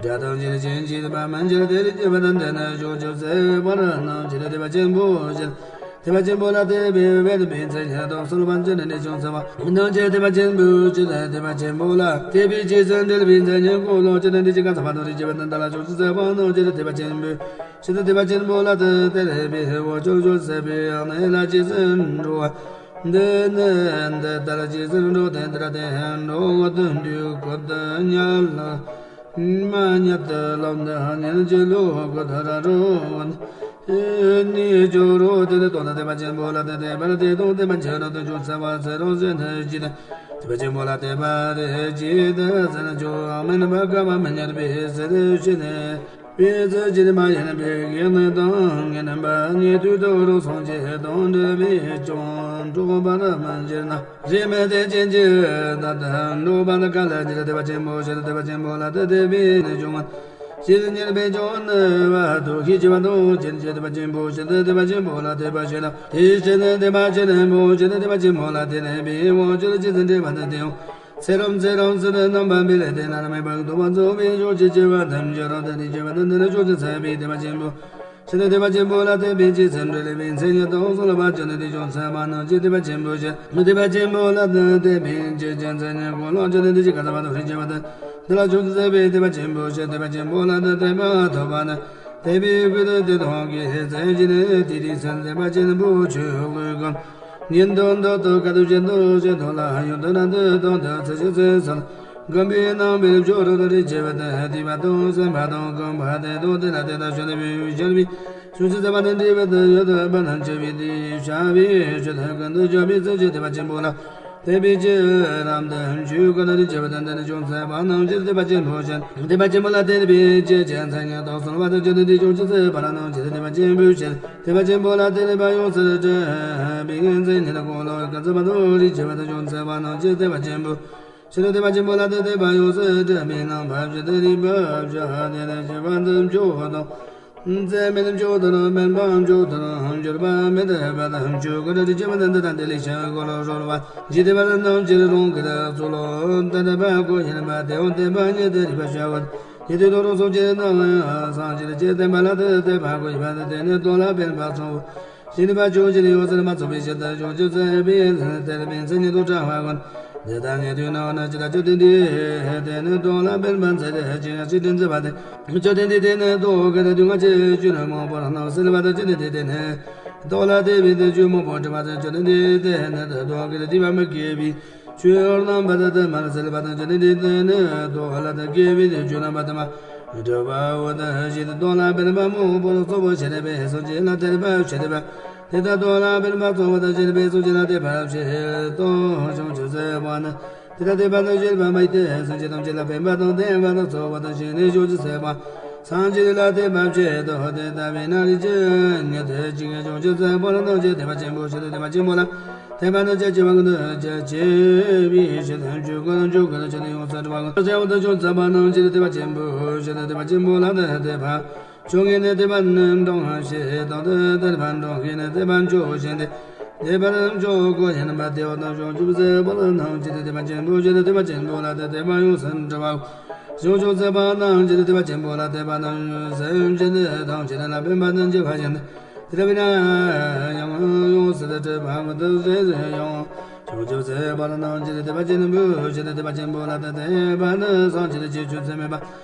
དགྲ་དང་ཅི་རི་ཅི་ཅི་ཏི་བ་མན་ཅི་རི་དི་རི་ཅི་བ་དང་དེ་ནི་ཅུང་ཅུང་སེ་བ་ར་ནང་ཅི་ཏི་དི་བ་ཆེན་པོ་ཅི། དེ་བ་ཆེན་པོ་ལ་དད་པའི་བས་དེ་བའི་མཚན་ཉིད་དང་གསུངས་པ་ཅི་ནི་ནི་ཅུང་ཟད་པ། ནང་ཅི་དེ་བ་ཆེན་པོ་ཅི་ལ་དེ་བ་ཆེན་པོ་ལ་དད་པའི་རྗེས་སུ་འབྲེལ་བའི་མཚན་ཉིད་གོ་ལོ་ཅི་ནི་འདི་ཅི་ག་ཚ་བ་དང་རི་ཅི་བ་དང་ད་ལ་ཅུང་ཟད་པ་ནང་ཅི་དེ་བ་ཆེན་པོ་ཅི་དེ་བ་ཆེན་པོ་ལ་དད་དེ་ལས་པའི་འོ་ཅུང་ཅུང་ཟད་པའི་ནི་ལ་རྗེས་སུ་འགྲོ་བ། འདི་ནི་འདི་ལྟར་རྗེས་སུ་འགྲོ་དེ་འདིར་དེ་འགྲོ་འོ་དོན་དུ་གོ་དོན་ཉལ་ལ། མ་ཉལ་དུ་ལོག་འདི་ཉལ་གྱི་ལོག་གོ་ཐ་ར་རོ་ནི་ཅོ་རོ་དེ་ནི་དོ་ན་དེ་བ་ཆེན་པོ་ལ་དད་དེ་བར་དེ་དང་དེ་བ་ཆེན་རོ་དུ་ཅུང་ཚ་བ་ཚེ་རོ་ཟེར་ནི་ཅི་ནི་དེ་བ་ཆེན་པོ་ལ་དད་པ་རེ་ཅི་དེ་ཟེར་ན་ཅོ་མི་ནི་བ་ཀ་བ་མི་ཉར་པའི་ཟེར་ཞི་ནི་པའི་ཚུལ་གྱིས་མ་ཡིན་པའི་དགེ་ནི་དང་ངེས་ནི་པ་ཉེ་དུས་དུ་རོ་སོང་ཅི་དང་འབྲེལ་བའི་ཅུང་འགྲོགས་པར་མི་འགྱུར་ན། རིགས་མེད་དེ་ཅན་གྱི་བདག་ཏུ་འགྲོ་བ་ལ་ག་ལ་འགྱུར། དད་པ་ཆེན་པོ་ཞེས་དད་པ་ཆེན་པོ་ལ་དད་དད་པའི་ནི་འབྱུང་བ། ཞེས་ཉེར་སྦས་ཀྱང་ནི་བ་དུ་ཤེས་བྱ་བ་དང་ཅན་གྱི་དད་པ་ཆེན་པོ་ཞེས་དད་པ་ཆེན་པོ་ལ་དད་པ་བྱེད་ལ། དེའི་ཕྱིར་ནི་དད་པ་ཆེན་པོ་ཞེས་དད་པ་ཆེན་པོ་ལ་དད་ནས་པའི་དབང་ཕྱིར་རྗེས་སུ་འབྲེལ་བ་དང་དེའང་ཚེ་རབས་ཚེ་རབས་སུ་རྣམ་པ་འབད་ལས་དེ་ན་མེད་པར་རྟོགས་པ་རྫོགས་པའི་ཕྱོགས་ཀྱི་སྐྱེ་བ་ཐམས་ཅད་རབ་ཏུ་ནི་སྐྱེ་བ་དང་དེ་ནི་ཕྱོགས་ཀྱི་ཚེ་བའི་དད་པ་ཆེན་པོ། ཆེ་ནས་དད་པ་ཆེན་པོ་ལ་དད་པའི་རྗེས་སུ་འབྲེལ་བའི་མཚན་ཉིད་དང་གསུངས་པ་ཅི་ནི་དེ་ཅུང་ཟད་པ་ནང་གི་དད་པ་ཆེན་པོ་ཞེས། དད་པ་ཆེན་པོ་ལ་དད་པའི་རྗེས་སུ་མཚན་ཉིད་གོ་ལོ་ཅི་ནི་དེ་ཅི་ག་ཚ་བ་དང་རིག་བྱེད་པ་དང་དེ་ལ་ཅུང་ཟད་པའི་དད་པ་ཆེན་པོ་ཞེས་དད་པ་ཆེན་པོ་ལ་དད་དད་པ་ཐོབ་པ་ནི། དད་པའི་སྐུལ་དང་དེ་དང་གི་མཚན་གཞི་ནི་དེ་དེ་ཚེ་དད་པ་ཆེན་པོ་ཆོས་གོས་གོས། ཉན་ཐོས་འདོད་དང་དཀའ་ཐུབ་ཆེན་ཐོབ་ཆེན་ཐོབ་ལ་ཡོན་ཏན་དང་དུ་དང་དུ་ཚེ་ཆེ་ཚེ་ཚར། གོམས་པའི་རྣམ་པའི་ཕྱོགས་རོ་དང་རིག་བྱེད་པ་དང་བསྡུས་པ་དང་གསན་པ་དང་གོམས་པ་དེ་དང་དེ་ལ་དེ་དག་བྱོན་པའི་བྱོན་པའི་ཚུལ་ཚུལ་ཟད་པ་དང་འདྲེས་པ་དང་ཡོད་དོ་པ་དང་བྱེད་པའི་དེའི་བྱ་བའི་ཆོས་དང་ཀུན་ཏུ་སྤྱོད་པའི་ཚུལ་གྱི་དད་པ་ཆེན་པོ་ལ། དད་པའི་བྱིན་རླབས་དང་ཆོས་སྐུ་ལ་རིག་བྱེད་པ་དང་། དེ་ནི་ཅུང་ཟད་པ་རྣམས་ཀྱིས་དད་པ་ཆེན་པོ་བྱེད། དད་པ་ཆེན་པོ་ལ་དད་པའི་བྱེད་ཅན་མཚན་ཉིད་དུ་གསོལ་བ་དང་། བཅོམ་ལྡན་འདས་ཅུང་ཟད་པ་རྣམས་ཀྱིས་དད་པ་ཆེན་པོ་བྱེད། དད་པ་ཆེན་པོ་ལ་དད་པ་ཡོངས་སུ་གྲུབ་པའི་མཚན་ཉིད་དུ་གང་ལ་གང་འཚམ་པ་དང་རིག་བྱེད་པ་དང་། ཅུང་ཟད་པ་རྣམས་ཀྱིས་དད་པ་ཆེན་པོ་བྱེད། དད་པ་ཆེན་པོ་ལ་དད་པ་ཡོངས་སུ་གྲུབ་པའི་རྣམ་པར་ཤེས་དང་རིག་པ་བྱ་སྟེ། དད་པ་དང་མཆོག་དང་། ཚད་མེད་མཆོག་ཏུ་དམན་པ་མཆོག་ཏུ་གྱུར་པ་མི་འདོད་པ་དང་། ཆོས་སྐུ་ལ་རིག་བྱེད་པ་དང་། འདི་དང་འདི་ལས་གཞན་ཀུན་ལ་སྤྲོ་བ་ཞེས་བསྟན་པ་རྣམས་ཀྱིས་རང་གི་ཚོགས་ལ་དད་པ་སྐུ་ཡིན་པ་དེའང་དད་པ་ཉིད་དུ་རིག་པར་བྱའོ། ཉན་ཐོས་དང་རང་སངས་རྒྱས་རྣམས་ཡང་སངས་རྒྱས་ཀྱི་བསྟན་པ་ལ་དད་པ་སྐུ་ཡིན་པ་དེ་ནི་དོན་ལ་ཕན་པ་ཚོགས། ཞེས་ནུས་པ་ཅུང་ཟད་ཡོངས་སུ་མ་རྫོགས་པའི་ཕྱིར་དུ། བྱང་ཆུབ་སེམས་དཔའི་དད་པའི་མཚན་ཉིད་དུ་བགྲང་བ་ཀུན། འདི་ལྟར་ཉན་ཐོས་རྣམས་ནི་ཇི་ལྟར་བསྐྱོད་དེ་འདི། དེ་ནི་དོན་ལ་ཕན་པ་མཛད་དེ། ཅི་ཡང་ཅི་སྟེ་མཛད་པ་དེ། བཅོམ་ལྡན་འདས་དེ་ནི་རྟོག་གེར་སྡུག་བསྔལ་གྱི་རྒྱུ་རྣམས་མང་པོ་རྣམས་སེལ་བ་དང་། བཅོམ་ལྡན་འདས་དེ་ནི་རྟོག་ལ་དད་པའི་རྒྱུ་མང་པོ་སྒྲུབ་པ་དང་། བཅོམ་ལྡན་འདས་དེ་ནི་རྟོག་གེར་སྡིག་པ་མི་དགེ་བའི་ཆོས་རྣམ་པ་དུ་མར་སེལ་བ་དང་། བཅོམ་ལྡན་འདས་དེ་ནི་རྟོག་ལ་དད་དགེ་བའི་རྒྱུ་རྣམ་པ་དུ་མ་སྒྲུབ་པའོ། དེ་བཞིན་དུ་དོན་ལ་ཕན་པ་མང་པོར་གཙོ་བོར་བྱས་པའི་སངས་རྒྱས་ལ་དད་པ་བྱེད་པ། དེ་ལྟར་དོན་ལ་ཕན་པ་གཙོ་བོར་བྱས་པའི་སངས་རྒྱས་ལ་དད་པ་བྱེད་དོ། བྱང་ཆུབ་སེམས་དཔའ་ནི། དེ་ལྟར་དད་པ་དང་བྱེད་པ་མ་ཡིན་ཏེ། སངས་རྒྱས་ཐམས་ཅད་ལ་ཕན་པ་དང་བསྟན་པ་དང་གསོལ་བ་དང་བཅས་ནས། བྱང་ཆུབ་སེམས་དཔའ་སངས་རྒྱས་ལ་དད་པ་བྱེད་དོ། དེ་ལྟ་བས་ན་རིགས་ཀྱི་ཉི་ཟླ་གཅིག་བྱང་ཆུབ་སེམས་དཔའ་རྣམས་ཀྱིས་དད་པ་ཆེན་པོ་བྱེད་དོ། དད་པ་ཆེན་པོ་ལ་དད་པ་རྣམས་ཀྱིས་བྱེད་པ་ཀུན་ཏུ་བྱེད་པའི་ཕྱིར་དུ། ཆོས་སྐུ་ལ་མཆོག་ཀུན་ལ་ཆེད་དུ་ཡོངས་སུ་གྲུབ་པ་ཀུན། བྱང་དུ་བྱང་ཆུབ་སེམས་དཔའ་རྣམས་ཀྱིས་དད་པ་ཆེན་པོ་བྱེད་དོ། དད་པ་ཆེན་པོ་ལ་དད་པ། ཆོས་ཉིད་ནི་དད་པ་ནི་འབྲང་ཞེས་དང་། དད་པ་འབྲང་མཁན་ནི་དད་པ་མཆོག་ཅན་ཏེ། དད་པ་མཆོག་ཀུན་ཡིན་པ་དེའོ། དེ་བཞིན་དུ་བྱང་ཆུབ་སེམས་དཔའ་རྣམས་ཀྱིས་དད་པ་ཆེན་པོ་བྱེད་དོ། དད་པ་ཆེན་པོ་ལ་དད་པ་ཡོངས་སུ་གྲུབ་པའོ། བྱང་ཆུབ་སེམས་དཔའ་རྣམས་ཀྱིས་དད་པ་ཆེན་པོ་ལ་དད་པ་རྣམས་སེམས་ཅན་ཐམས་ཅད་ལ་ཕན་པ་དང་བྱེད་པ་ཅན་ཏེ། དེ་ལྟ་བས་ན་ཡང་ཡོངས་སུ་གྲུབ་པ་ཀུན་ཏུ་བྱེད་ཡང་། བྱང་ཆུབ་སེམས་དཔའ་རྣམས་ཀྱིས་དད་པ་ཆེན་པོ་བྱེད་དོ། དད་པ་ཆེན་པོ་ལ་དད་པ་ནི་སངས་རྒྱས་ཀྱི་ཆོས་ཚད་མེད་པ་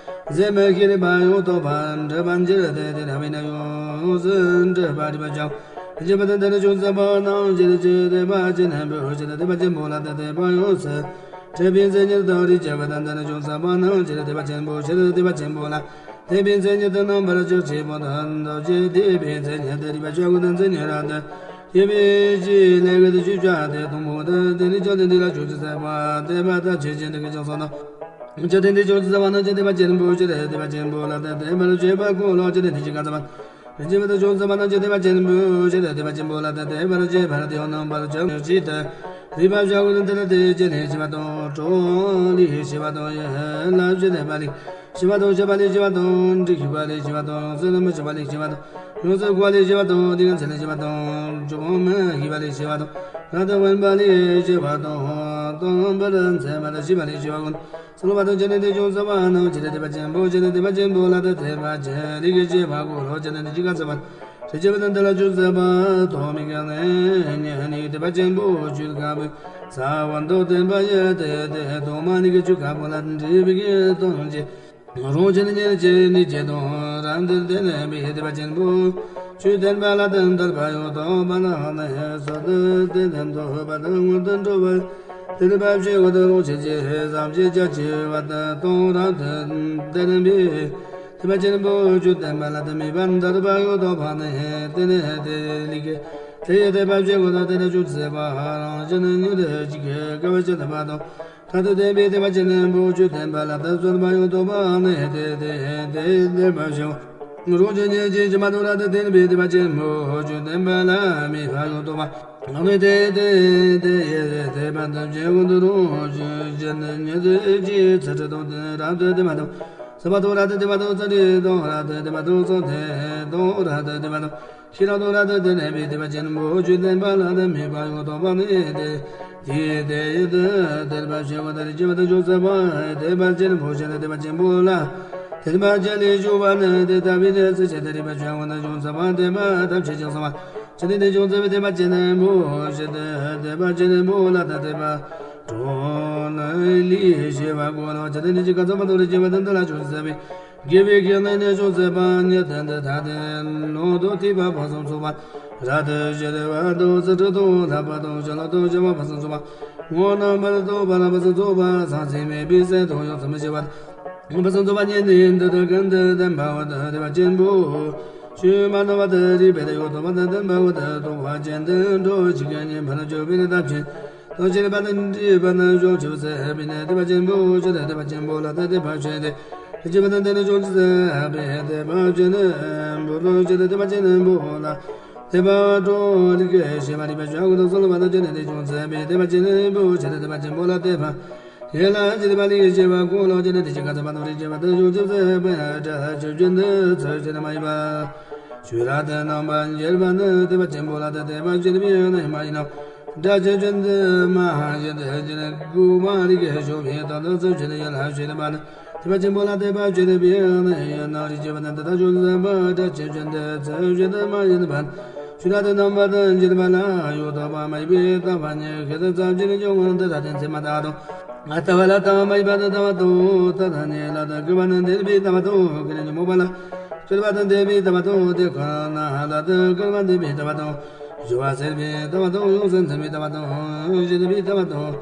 ཟད་མི་ཤེས་པ་ཡང་དག་པར་འགྲུབ་པར་འགྱུར་ཏེ། དེ་ལྟ་བས་ན་ཡོངས་སུ་གྲུབ་པར་རིག་པར་བྱའོ། རིག་བྱེད་པ་དང་། དེ་ནི་བྱང་ཆུབ་སེམས་དཔའ་རྣམས་ཀྱིས་དད་པ་ཆེན་པོ་བྱེད་དོ། དད་པ་ཆེན་པོ་ལ་དད་པ་ཡོངས་སུ་གྲུབ་པའི་མཚན་ཉིད་དུ་རིག་བྱེད་པ་དང་། དེ་ནི་བྱང་ཆུབ་སེམས་དཔའ་རྣམས་ཀྱིས་དད་པ་ཆེན་པོ་བྱེད་དོ། དད་པ་ཆེན་པོ་ལ་དད་པའི་མཚན་ཉིད་དུ་རྣམ་པར་ཤེས་པ་དང་། འདུ་བྱེད་དད་པའི་མཚན་ཉིད་དུ་རིག་པར་བྱ་ཀུན་ཏུ་མཚན་ཉིད་རབ་ཏུ་ཤེས་པའི་ཕྱིར་ལས་ཀུན་ཏུ་ཞེས་བྱ་སྟེ། དང་པོ་དེ་ནི་བཅོམ་ལྡན་འདས་ལ་བྱང་ཆུབ་སེམས་དཔའ་དད་པ་དང་ཆོས་ཅན་དེ་སྐད་ཅེས་གསུངས་ནོ། བཅོམ་ལྡན་འདས་བྱང་ཆུབ་སེམས་དཔའ་རྣམས་ཀྱིས་དད་པ་ཆེན་པོ་བྱེད་དོ། དད་པ་ཆེན་པོ་ལ་དད་པར་བྱེད་པ་ཀུན་ལ་བྱེད་པའི་དེ་བཞིན་གང་འཚམ་པ། རིག་བྱེད་པ་དང་། བྱང་ཆུབ་སེམས་དཔའ་རྣམས་ཀྱིས་དད་པ་ཆེན་པོ་བྱེད་དོ། དད་པ་ཆེན་པོ་ལ་དད་པར་བྱེད་པ་དེའང་རྣམ་པར་ཤེས་པའི་ཕྱིར་དུ་རིག་པར་བྱ་ཀུན་ཏུ། དེ་ལ་དད་ཅེས་ལན་བྱེད་པ་དང་། གྲོགས་ལས་བྱེད་པ་དང་། ཡིད་ལ་བྱེད་པ་ལས་བྱེད་པ་དང་། བྱེད་པ་ལས་བྱེད་པ་དང་། འདྲིས་ཤེས་པ་ལས་བྱེད་པ་དང་། ཡོངས་སུ་མི་ཤེས་པ་ལས་བྱེད་པ་དང་། ཡོངས་སུ་གོ་བ་ལས་བྱེད་པ་དང་། དེ་ཀུན་ཚད་ལས་བྱེད་པ་དང་། བྱུང་མི་ཤེས་པ་ལས་བྱེད་པ་དང་། རབ་ཏུ་དབེན་པ་ལས་བྱེད་པ་དང་། དང་པོར་མཚན་མར་ཤེས་པ་ལས་བྱེད་པ་ཀུན། གསུངས་པ་དང་། བཅོམ་ལྡན་འདས་བྱང་ཆུབ་སེམས་དཔའ་རྣམས་ཀྱིས་དད་པ་ཆེན་པོ་བྱེད་དོ། དད་པ་ཆེན་པོ་ལ་དད་པར་བྱེད་པའི་དེ་སྐད་ཅེས་བྱ་ཀུན་ལ་བྱེད་པའི་དེ་བཞིན་གང་འཚམ་པ། རིག་བྱེད་པ་དང་། དེ་ལ་བྱང་ཆུབ་སེམས་དཔའ་ཐོགས་མེད་ཀྱིས་ནི། དད་པ་ཆེན་པོ་ཆོས་ཁ་བའི་ས་བོན་དུ་བསྟན་པ་ཡི། དེ་དེ་ཐོག་མ་ཉིད་ཀྱི་ཆོས་ཁ་བ་ལ་འདྲིས་པའི་གཏོང་བྱེད། རང་བཞིན་ཉིད་ཀྱིས་གནས་བྱེད་དང་། རབ་ཏུ་བརྟན་པའི་དད་པ་ཆེན་པོ། ཆོས་བསྟན་པ་ལ་དད་པ་ཡང་དག་པ་ནི། སྲོད་དུ་དེ་དེ་འདོད་པ་དང་། སྔོན་དུ་འགྲོ་བར་དད་པ་བྱེད་ཀུན་ཏུ། རང་བཞིན་གྱིས་བསམ་གྱིས་ཁྱབ་ཆེ་བ་དང་། རབ་ཏུ་བརྟན་པའི་དད་པ་ཆེན་པོ། ཆོས་བསྟན་པ་ལ་དད་པ་མེད་པར་འདོད་པ་ཡང་དག་པ་ནི། དེ་ནི་དེ་ལས་ཀྱི་དེ་ཡི་དད་པ་བྱེད་ཀུན་ཏུ། དེ་ནི་བྱང་ཆུབ་སེམས་དཔའ་རང་བཞིན་ཉིད་ཀྱིས་དགའ་བ་ཅན་དམ་པ་དང་། རབ་ཏུ་བརྟན་པའི་དད་པ་ཆེན་པོ། ཆོས་བསྟན་པ་ལ་དད་བརྩོན་པ་ཡང་དག་པ་ནི། དེ་དེ་དེ་དད་པ་ཆེན་པོ། རང་བཞིན་ཉིད་ཀྱིས་ཇི་མ་དོ་རབ་ཏུ་བརྟན་པའི་དད་པ་ཆེན་པོ། ཆོས་བསྟན་པ་ལ་མོས་པ་ཡང་དག་པ་ནི། དེ་དེ་དེ་ཡི་དད་པ་དམ་ཆོས་ཀུན་ཏུ། རང་བཞིན་ཉིད་ཀྱིས་ཚུལ་ཁྲིམས་དང་། རབ་ཏུ་བརྟན་པ་དང་། བསམ་པ་དང་། རབ་ཏུ་བརྟན་པ་དང་། བརྩོན་འགྲུས་དང་། རབ་ཏུ་བརྟན་པ་དང་། བསམ་གཏན་དང་། རབ་ཏུ་བརྟན་པ་དང་། ཤེས་རབ་དང་། རབ་ཏུ་བརྟན་པའི་དད་པ་ཆེན་པོ། ཆོས་བསྟན་པ་ལ་དད་མོས་པ་ཡང་དག་པ་ནི། དེ་དེ་དེ་ཡི་དད་པ་ཆེན་པོ། དེ་ལས་བྱེད་པ་དང་། བྱང་ཆུབ་སེམས་དཔའ་དད་པ་ཆེན་པོ་བྱེད་དོ། དད་པ་ཆེན་པོ་ལ་དད་པ་ཅི་ལས་བྱུང་བ་ནི། དེ་ལྟ་བས་ན་སྲིད་ཞིའི་རིག་པ་བྱ་བ་ནི། བྱང་ཆུབ་སེམས་དཔའ་དད་པ་ཐམས་ཅད་ཀྱང་གསུངས་པ། བཅོམ་ལྡན་འདས་བྱང་ཆུབ་སེམས་དཔའི་དད་པ་ཆེན་པོ་བྱེད་དོ། དད་པ་ཆེན་པོ་ལ་དད་པ་གྲོགས་ལས་བྱེད་པ་ཀུན་ལ། བཅོམ་ལྡན་འདས་ཀྱིས་གང་འཚམ་པ་དང་རིག་བྱེད་པ་དང་། དེ་ལ་བྱང་ཆུབ་སེམས་དཔའི་དགེ་བའི་བཤེས་གཉེན་ནི་བྱང་ཆུབ་སེམས་དཔའ་ཉིད་དང་། དེ་ལྟར་དེ་ནང་དུ་ཐོས་པ་ཕུན་སུམ་ཚོགས་པ། རབ་ཏུ་ཞི་བ་དང་། ཚུལ་ཁྲིམས་དང་། ལྷག་པ་དང་། བྱིན་རླབས་དང་། བྱམས་པ་ཕུན་སུམ་ཚོགས་པ། ངག་རྣམ་པར་དག་པ་ལ་ཕུན་སུམ་ཚོགས་པ། བྱང་སེམས་མེད་པའི་སེམས་དང་། ཡོངས་སུ་མི་ཤེས་པ། ཕུན་སུམ་ཚོགས་པ་ཉིད་ནི་འདི་དང་ཀུན་ཏུ་ལྡན་པའོ། དད་པ་ཆེན་པོ། ཆོས་མ་ནོར་བ་དང་རིགས་པའི་ཡོངས་སུ་རྟོགས་པ་དང་ལྡན་པའོ། རྟོགས་པ་ཅན་དུ་འགྲོ་བའི་ཕྱིར་ཉན་པར་འགྱུར་བའི་ཐབས་ཆེན་ ལོ་ཆེན་པ་དང་འདྲིས་པ་དང་ཕྱོགས་ཆོས་ཟད་པས་ནི། དད་པ་ཆེན་པོ་ཆེ་དང་དད་པ་ཆེན་པོ་ལ་དད་པ་ཆེ་སྟེ། ལོ་ཆེན་པ་དང་དེ་ནི་ཕྱོགས་ཆོས་ཟད་པས་དད་པ་ཆེ་ནི། འབུར་ལོ་ཆེ་དང་དད་པ་ཆེ་ནི་འབུར་ལ། དད་པ་སྤྲོ་རིགས་ཤེས་པ་རིག་པ་བྱ་དགུ་དང་གསུམ་ལ་བ་དང་ཆེ་ནི་དེ་ཕྱོགས་ཟད་པས་དད་པ་ཆེ་ནི་འབུར་ཆེ་དང་དད་པ་ཆེན་པོ་ལ་དད་པ། ཡན་ལག་ཆེ་དང་པ་ལི་ཤེས་པ་འཁོར་ལོ་ཆེ་ནི་དེ་ཕྱོགས་ཁ་ཚ་བ་དང་རིག་ཆེ་བ་དང་ཕྱོགས་ཆོས་ཟད་པས་དགྲ་ཆོས་ཅན་དུ་ཚུལ་ཆེ་ནི་མ་ཡིན་པ། ཆོས་རབ་ཏུ་རྣམ་པར་འབྱེད་པ་ནི་དད་པ་ཆེན་པོ་ལ་དད་པ་ཆེ་ནི་ཡོད་ན་མ་ཡིན་ནོ། དགྲ་ཆོས་ཅན་དུ་མ་ཞེན་དུ་ཅན་ཀུ་མ་རི་ཀའི་ཤོ་བའི་དོན་དུ་ཚུལ་ཆེ་ནི་ཡོད་ལ་ཞེན་པ་ནི། དད་པ་ཆེན་པོ་ལ་དད་པ་ཆེ་ནི་ཡོད་ན་རིག་ཆེ་བ་ནི་དེ་དག་ཆོས་ཟད་པ་དགྲ་ཆོས་ཅན་དུ་ཚུལ་ཆེ་དུ་མ་ཡིན་པ། ཆོས་རབ་ཏུ་རྣམ་པར་འབྱེད་པ་ལ་ཡོད་དོ་པ་མ་ཡིན་པའི་ལྟ་བ་ཉིད་ཁེ་དུ་ཙམ་ཅི་ནི་ཅུང་ངོ་དེ་དག་དེ་མཚན་མ་དག་དང་། ལྟ་བ་ལ་ལྟ་བ་མ་ཡིན་པ་དང་ལྟ་བ་དང་ལྟ་བ་ནི་ལ་དང་སྐུར་བ་དང་ལྡན་པའི་ལྟ་བ་དང་། ཀུན་ནས་ཉོན་མོངས་པ་ལ་སྐུར་བ་དང་ལྡན་པའི་ལྟ་བ་དང་། དེ་ཁོ་ན་ལ་དང་སྐུར་བ་ལྡན་པའི་ལྟ་བ་དང་། སྦྱོར་བ་ཟད་པའི་ལྟ་བ་དང་། ཡོངས་སུ་འཛིན་པའི་ལྟ་བ་དང་། ཞེན་པའི་ལྟ་བ་དང་།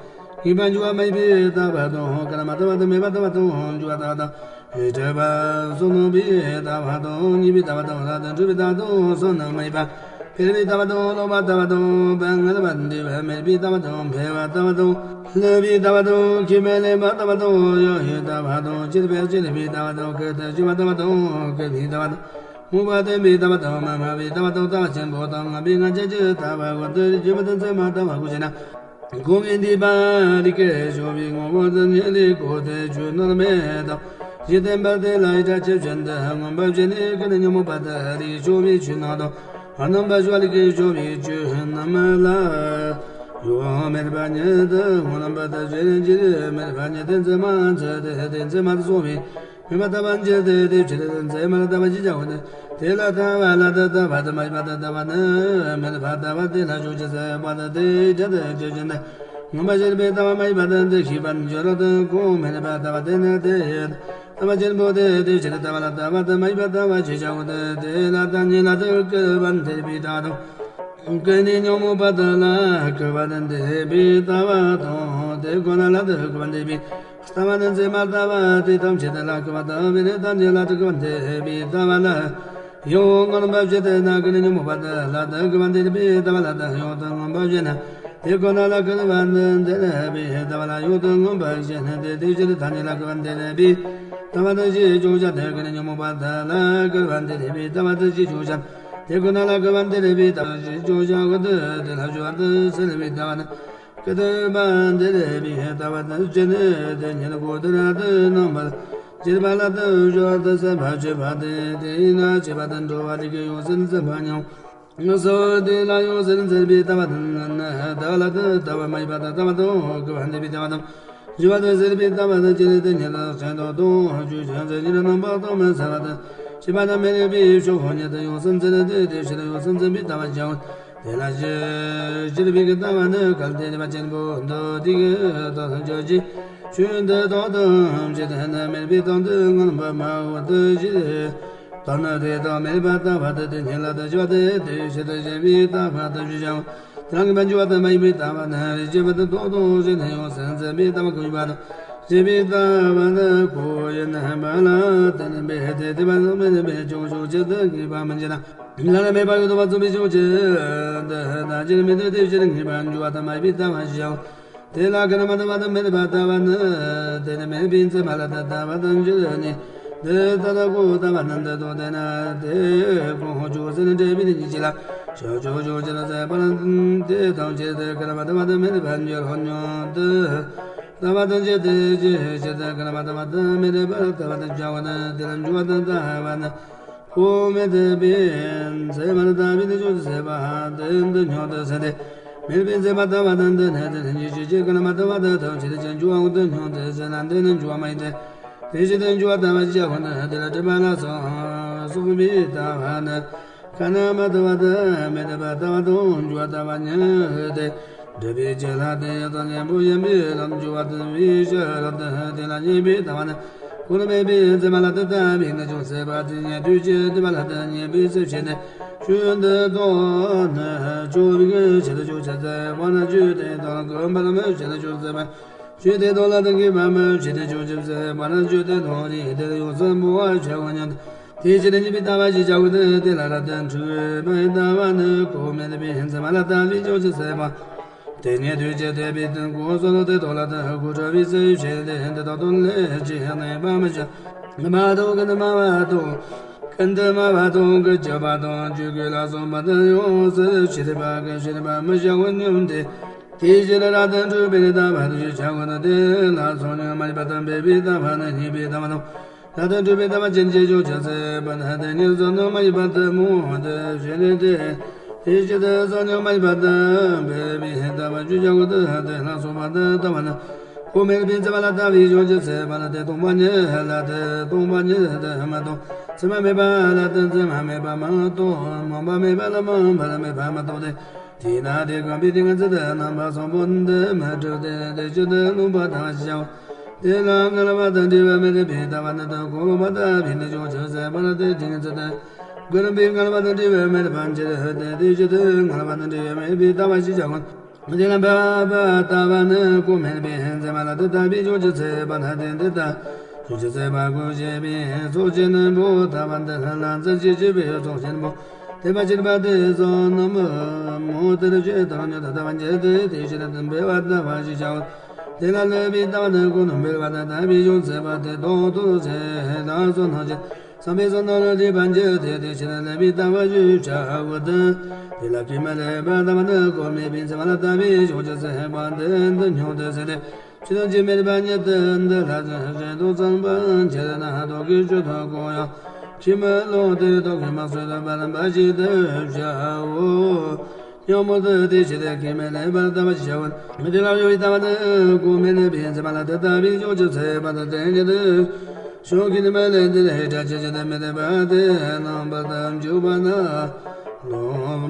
ངེས་པར་འབྱུང་བ་མ་ཡིན་པའི་ལྟ་བ་དང་། ཀ་ར་མ་ལྟ་བ་དང་མེད་པ་ལྟ་བ་དང་། འབྱུང་བ་ལྟ་བ་དང་། སྒྲིབ་པ་སོ་སྣང་བའི་ལྟ་བ་དང་། ཉེས་པའི་ལྟ་བ་དང་། ལ་དང་འཁྲུལ་པའི་ལྟ་བ་དང་། བསམ་ནི་མ་ཡིན་པ། འཕེལ་བའི་ལྟ་བ་དང་། ལོག་པའི་ལྟ་བ་དང་། བར་ངལ་བ་འདུས་པ་མེད་པའི་ལྟ་བ་དང་། འཕེལ་བའི་ལྟ་བ་དང་། ལྷོད་པའི་ལྟ་བ་དང་། ཁས་མི་ལེན་པའི་ལྟ་བ་དང་། གཡོ་བའི་ལྟ་བ་དང་། ཆེར་འཕེལ་ཆེར་ལྷོད་པའི་ལྟ་བ་དང་། ཁེར་ཏེ་ཞི་བའི་ལྟ་བ་དང་། སྐུར་བའི་ལྟ་བ་དང་། མོས་པ་བརྟན་པའི་ལྟ་བ་དང་། མ་སྨྲ་བའི་ལྟ་བ་དང་། ལྟ་བ་ཆེན་པོ་དང་ངན་པའི་ངན་བྱེད་ཀྱི་ལྟ་བ་ཀུན་ཏུ་རིག་བྱེད་པ་དང་མཚན་མ་ལྟ་བ་ཀུན་ཤེས་ན། སྒོ་ལྔའི་མཐིལ་པ་རི་ཀའི་ཤོ་བའི་ངོ་བོ་དང་ཉེ་ལེ་ཀོ་ཏེ་ཆོས་རྣམས་མེད་དང་། ཞེས་བསྟན་པར་དེ་ལ་ཡི་དགྲ་ཆོས་ཅན་དུ་མངོན་པར་བྱས་ནས་ཀུན་ནས་ཉོན་མོངས་པ་དང་རིགས་ཤོ་བའི་ཆོས་རྣམས་དང་། རྣམ་པར་ཤོ་རི་ཀའི་ཤོ་བའི་ཆོས་རྣམས་ལ། ཡོད་མེད་པ་ཉིད་དུ་སྔོན་པ་དང་རྗེས་ནས་ཀྱི་མེད་པ་ཉིད་དུ་མཚན་མ་མཚན་དེ་དེ་མཚན་མ་དུ་སོང་བའི། མེད་པར་ལྟ་བ་འགྱུར་ཏེ་དེ་ཕྱིར་མཚན་མར་ལྟ་བ་ཞེས་བྱ་བ་ནི། དེ་ལ་ལྟ་བ་ལ་དང་ལྟ་བ་དང་མ་ཡིན་པ་དང་ལྟ་བ་ནི། མེད་པར་ལྟ་བ་དེ་ལ་ཕྱོགས་ཆོས་ཟད་པ་དང་དེའི་སྒྲ་དང་ཆོས་ཅན་དུ་མངོན་པར་ཞེན་པའི་ལྟ་བ་མ་ཡིན་པ་དང་དེ་ཤེས་པར་འགྱུར་རོ་དང་གོང་མེད་པར་ལྟ་བ་དེ་ནི་དེ་ཡི་ལྟ་བ་ཆེན་པོ་དེ་དེ་ཕྱིར་ལྟ་བ་ལ་ལྟ་བ་དང་མ་ཡིན་པར་ལྟ་བ་ཞེས་བྱ་བ་དང་དེ་ལ་ལྟ་ཉིད་ལ་དང་སྐུར་བ་འདེབས་པའི་ལྟ་བ་དང་། ཀུན་ནས་ཉོན་མོངས་པ་དག་ལ་སྐུར་བ་དང་འདེབས་པའི་ལྟ་བ་དང་དེ་ཁོ་ན་ལ་དང་སྐུར་བ་འདེབས་པའི། ལྟ་བ་ནི་མཚན་མར་ལྟ་བ་དེ་ཐམས་ཅད་ལ་སྐུར་བ་ལྟ་བས་ནི་ཐམས་ཅད་ལ་དང་སྐུར་བ་འདེབས་པའི་ལྟ་བ་ལ། ཡང་མངོན་པར་བྱས་ཏེ་ན་ཀུན་ནས་ཉོན་མོངས་པ་དག་ལ་དང་སྐུར་བ་འདེབས་པའི་ལྟ་བ་ལ་དང་ཡང་དང་མངོན་པར་བྱས་ན། དེ་ཁོ་ན་ལ་སྐུར་བ་འདེབས་པའི་ལྟ་བ་ལ་ཡང་དང་མངོན་པར་བྱས་ན་དེ་དེ་ཕྱིར་ཐམས་ཅད་ལ་སྐུར་བ་འདེབས་པའི་ལྟ་བ་དང་ཞེས་བྱ་སྟེ་ཀུན་ནས་ཉོན་མོངས་པ་དག་ལ་སྐུར་བ་འདེབས་པའི་ལྟ་བ་དང་ཞེས་བྱ་སྟེ། དེ་ཁོ་ན་ལ་སྐུར་བ་འདེབས་པའི་ལྟ་བ་ཞེས་བྱ་སྟེ་དེ་ལ་སྦྱོར་བ་དང་སེལ་བའི་ལྟ་བ་ནི། ཀུན་ཏུ་མ་འདི་ལས་པའི་ལྟ་བ་དང་བཅས་ནས་དེ་ཉིད་ཀུན་ཏུ་རབ་ཏུ་རྣམ་པར་འབྱེད་པ་ལ་དང་སྦྱོར་བ་དང་སེམས་པ་བསྐྱེད་པ་དེ་དེས་ན་བསྐྱེད་པ་དང་འགྲོ་བ་རིགས་ཀྱི་ཡང་སེམས་འཛིན་པ་མྱོང་། སོ་དེ་ལ་ཡང་སེམས་འཛིན་པའི་ལྟ་བ་དང་ལྟ་བ་ལ་དང་ལྟ་བ་མ་ཡིན་པ་དང་ལྟ་བ་དང་སྐུར་བ་འདེབས་པའི་ལྟ་བ་དང་། སྦྱོར་བ་དང་སེལ་བའི་ལྟ་བ་དང་བཅས་ནས་དེ་ཉིད་དུ་ཅན་དུ་དང་ཆོས་ཅན་ཟེར་ཉིད་རྣམ་པར་དག་མི་འཚལ་བ་དང་བཅས་པ་རྣམས་མི་རིགས་པའི་ཕྱོགས་ཉིད་དུ་ཡང་སེམས་འཛིན་ཏེ་དེ་ཕྱིར་ཡང་སེམས་འཛིན་པའི་ལྟ་བ་ཀྱང་། དེ་ལ་ཞེས་སྦྱར་བའི་ལྟ་བ་ནི་གལ་ཏེ་དད་པ་ཆེན་པོ་འདི་དེ་གི་དོན་དུ་གྱུར་ཅིག་ཆོས་འདི་དག་ཏུ་བྱེད་དེ་ནི་མེད་པའི་དོན་དུ་མངོན་པར་མ་འོད་དུ་བྱེད། དོན་ནི་དེ་དག་མེད་པར་ལྟ་བ་དེ་དེ་ཉིད་ལ་དུ་བྱ་བ་སྟེ་དེའི་ཕྱིར་དུ་བྱེད་པའི་ལྟ་བ་དུ་བྱེད་ཅིང་། དེ་ལ་ངེས་པར་འབྱུང་བ་དུ་མ་ཡིན་པའི་ལྟ་བ་ནི་རིགས་བྱེད་པ་དུ་དོག་དོག་བྱེད་ནས་ཡང་སེམས་འཛིན་པའི་ལྟ་བ་ཀུན་ཡོད་པ་དང་བྱེད་པའི་ལྟ་བ་ནི་ཀུན་ཡོད་ན་མ་ལ་དེ་ནི་མེད་དེ་དེ་བ་ནི་མེད་ནི་མེད་ཅུང་ཞུགས་ཆེད་དུ་ངེས་པ་མི་འབྱུང་ན། ལ་ལ་མེད་པ་ཡོད་དོ་བ་རྩོམ་པའི་ཕྱོགས་ཀྱི་འདི་ལྟ་ཅི་མི་འདོད་དེ་ཕྱིར་ངེས་པར་འབྱུང་བ་དང་མ་ཡིན་པའི་ལྟ་བ་ཞིག་ཡང་། དེ་ལ་ཀུན་ནས་མ་ལྟ་བ་དང་མི་ལྟ་བ་ལྟ་བ་ནི། དེ་ནི་མེད་པའི་མཚན་མ་ལ་ལྟ་ལྟ་བ་དང་འགྱུར་ནས། འདི་ལྟ་ལྟ་ཀོ་ལྟ་བ་ནི་འདི་ལྟོ་དེ་ན་དེ་ཀོ་ཧོ་ཅོག་ཟེར་ནས་འབྲས་བུའི་ཉིད་ཀྱི་ལ་ཤོ་ཅོག་ཅོག་ཅི་ལ་ཟད་པ་ལ་དེ་དང་ཕྱིར་དེ་ཀུན་ནས་མ་ལྟ་བ་དང་མི་ལྟ་བ་འགྱུར་ཧོ་ཉོ་དེ། ལྟ་བ་དང་བཅས་ཏེ་ཅི་ཕྱིར་དེ་ཀུན་ནས་མ་ལྟ་བ་དང་མི་ལྟ་བ་ལྟ་བ་དང་བྱ་བ་ནི་དེ་ལ་འགྱུར་བ་དང་ལྟ་བ་ནི། ཁོ་མེད་པའི་མཚན་མར་ལྟ་བས་ནི་ཅུང་ཟད་པ་དེ་འདི་སྙོགས་དུ་ཟད་དེ། མེད་པའི་མཚན་མར་ལྟ་བ་དང་འདི་ནི་དེ་ནི་ཉིད་ཀྱི་ཕྱིར་ཀུན་ནས་མ་ལྟ་བ་དང་ཐམས་ཅད་ཀྱི་འགྱུར་བའང་འདི་སྙོགས་དུ་ཟད་ན་འདི་ནི་འགྱུར་བ་མ་ཡིན་ཏེ། དེ་བཞིན་དུ་འགྱུར་བ་ལྟ་བ་ཞེས་བྱ་བ་ནི་དེ་ལ་སྒྲིབ་པ་ལ་སོགས་སོགས་པའི་ལྟ་བ་ནི། ཀུན་ནས་མ་ལྟ་བ་དང་མི་ལྟ་བ་ལྟ་བ་དང་འགྱུར་བ་ལྟ་བ་ཉིད་དེ། སྒྲིབ་པའི་རྒྱུ་ལ་དེ་ཡང་དག་གཉེན་པོ་ཡིན་པའི་ལམ་འགྱུར་བ་ལྟ་བའི་ཕྱིར་རོ། དེ་ལ་གཉེན་པོའི་ལྟ་བ་ནི། ཁོ་ན་མེད་པའི་མཚན་མ་ལ་ལྟ་ལྟ་བས་ནི་ཅུང་ཟད་པ་དེ་ཉིད་དུ་ཅི་ལྟ་བ་ལ་ལྟ་གཉེན་པོའི་ཚུལ་བྱས་ནས་ཆོས་འདི་དག་ནི་ཆོས་པའི་ཕྱིར་ཅུང་ཟད་པ་ན་ཆོས་དེ་དག་གོམས་པ་ལ་མི་བྱེད་ན་ཅུང་ཟད་པ། ཆོས་དེ་དག་ལ་ལྟ་དགོས་པ་མི་བྱེད་ན་ཅུང་ཟད་པ་ན་ཆོས་དེ་དག་རིགས་དེ་ཡོངས་སུ་སྨྲ་བར་བྱ་བ་ཉིད་དེ། དེའི་ཕྱིར་ཉེས་པའི་ལྟ་བ་ཞེས་བྱ་བ་ནི་དེ་ལ་རབ་ཏུ་འཁྲུལ་པའི་ལྟ་བ་ནི་ཁོ་མེད་པའི་མཚན་མ་ལ་ལྟ་བས་ཅུང་ཟད་པ། དེ་ཉིད་དུས་ཀྱི་དད་པའི་དོན་ཀུན་སོ་ལོ་དེ་དོ་ལ་དུ་ཧུ་ཁུ་ཁྲོ་བའི་སེལ་བྱེད་དེ་འདི་དོ་དོན་ལས་ཀྱི་གནས་པ་མི་བྱ། མ་དོ་ཀུན་མ་བ་དོ། ཀུན་ཏུ་མ་བ་དོ་ཀུན་གྱི་བ་དོ་ཇུ་ཀུ་ལ་སོགས་མ་དོ་ཡོངས་སུ་ཤེས་པ་ཀུན་ཤེས་པ་མི་བྱ་བ་སྙོམས་ཏེ། དེའི་ཕྱིར་རབ་ཏུ་གྲུབ་པའི་ལྟ་བ་དུ་ཞིག་བྱ་བ་ནི་དེ་ལ་སོགས་ཉོན་མ་ཡིན་པ་དང་འབད་པའི་ལྟ་བ་ནི་ཉེས་པའི་ལྟ་བ་དང་། རབ་ཏུ་གྲུབ་པའི་ལྟ་བ་ཅན་གྱི་ཕྱོགས་ཀྱི་སེམས་པ་ནི་དེ་ཉིད་བསོད་ནམས་མ་ཡིན་པ་དུ་མོ་དུ་ཞེ་ནས་ཏེ། དེའི་ཕྱིར་དུ་བསོད་ནམས་མ་ཡིན་པ་དུ་འབད་པའི་ལྟ་བ་ཅུ་བྱ་བ་དུ་དེ་ལ་སོགས་པ་དུ་ལྟ་བ་ནི། གོ་མེད་པའི་འཛིན་པ་ལ་ལྟ་བའི་ཕྱོགས་ཀྱི་སེམས་པ་ནི་དེ་སྟོང་པ་ཉིད་ལ་དེ་སྟོང་པ་ཉིད་དུ་མ་སྟོང་། མཚན་མ་མེད་པ་ལ་དེ་མཚན་མ་མེད་པ་མ་སྟོང་། སྨོན་པ་མེད་པ་ལ་སྨོན་པ་ལ་མེད་པ་མ་སྟོང་སྟེ། དེས་ན་དེ་གང་པའི་ཏིང་ངེ་འཛིན་དུ་རྣམ་པ་གསུམ་པོ་འདི་མི་གྲུབ་སྟེ། དེ་ཕྱིར་དུ་ལུང་པ་དང་བཞག་པ། དེ་ལ་མངོན་པ་དང་འབྲེལ་བ་མེད་པའི་ལྟ་བ་ནི་དུ་གོ་ལུང་པ་ལྟ་བུའི་ནི་ཕྱོགས་ཀྱི་སེམས་པ་ལ་དེ་ཏིང་ངེ་འཛིན་དུ་གོ་རིམ་པས་མངོན་པ་དང་འབྲེལ་བ་མེད་པར་འགྱུར་ཏེ། དེ་ཕྱིར་དུ་མངོན་པ་དང་འབྲེལ་བ་མེད་པའི་ལྟ་བ་ཞེས་བྱ་བ། དེ་ལ་འབད་པ་ལྟ་བ་ནི་གོ་མེད་པའི་འཛིན་པ་ལ་དེ་ལྟ་བུའི་ཕྱོགས་ཀྱི་སེམས་པ་ལ་དེ་འདི་ལྟ། ཕྱོགས་ཀྱི་སེམས་པ་གོ་བྱེད་པའི་ཚོགས་ཆེན་པོ་ལྟ་བ་འདི་ལ་འཛིན་བྱེད་བྱེད་པའི་ཚོགས་ཆེན་པོ། དེ་བ་ཅིར་པ་དེ་སོགས་རྣམས་མོ་དེར་བྱེད་དང་ཉོན་དུ་ལྟ་བ་འགྱུར་ཏེ། དེའི་ཕྱིར་དུ་འབད་པ་ལྟ་བ་ཞེས་བྱའོ། དེ་ལ་སླུ་བའི་ལྟ་བ་ནི་གོ་ནོ་འབད་པ་དང་ལྟ་བུའི་ཕྱོགས་སེམས་པ་དེ་དང་དུ་བྱེད་དང་སོ་ནོ་ཅན། བསམ་པའི་བསོད་ནམས་ལ་སྒྲིབ་པར་འགྱུར་ཏེ། དེའི་ཕྱིར་སླུ་བའི་ལྟ་བ་ཞེས་བྱ་བ་དང་། དེ་ལ་གེགས་མེད་ལེགས་པར་ལྟ་བ་ནི་གོ་མེད་པའི་འཛིན་པ་ལ་ལྟ་བའི་ཕྱོགས་ཀྱི་སེམས་པ་དེ་འདི་སྙོམས་དུ་ཟད་དེ། ཆོས་ཐམས་ཅད་མེད་པ་ཉིད་དུ་འདི་ལ་ཞེན་དུ་ཚངས་པར་འགྱུར་ན། རྟོག་གེའི་ཆོས་དང་གང་ཡང་ཁས་མི་བླངས་ཏེ། རྟོག་གེས་མ་བཟོད་པར་འབད་ཞིག་ཏུ་བྱའོ། སྙམ་མོ་སྟེ། དེའི་ཕྱིར་གེགས་མེད་ལེགས་པར་ལྟ་བ་ཞེས་བྱའོ། མི་དེ་ལ་གཡོ་བའི་ལྟ་བ་ནི་གོ་མེད་པའི་འཛིན་པ་ལ་དེ་ལྟ་བུའི་ཕྱོགས་ཀྱི་སེམས་པ་དང་དེ་ཉིད་དུ། ཕྱོགས་ཀྱི་ནི་མ་ལས་འདི་ལས་སྒྲ་ཇི་བཞིན་དུ་མི་སྟོན་པ་དེ་རྣམ་པར་དུ་འཇུག་པ་ན། ལོ་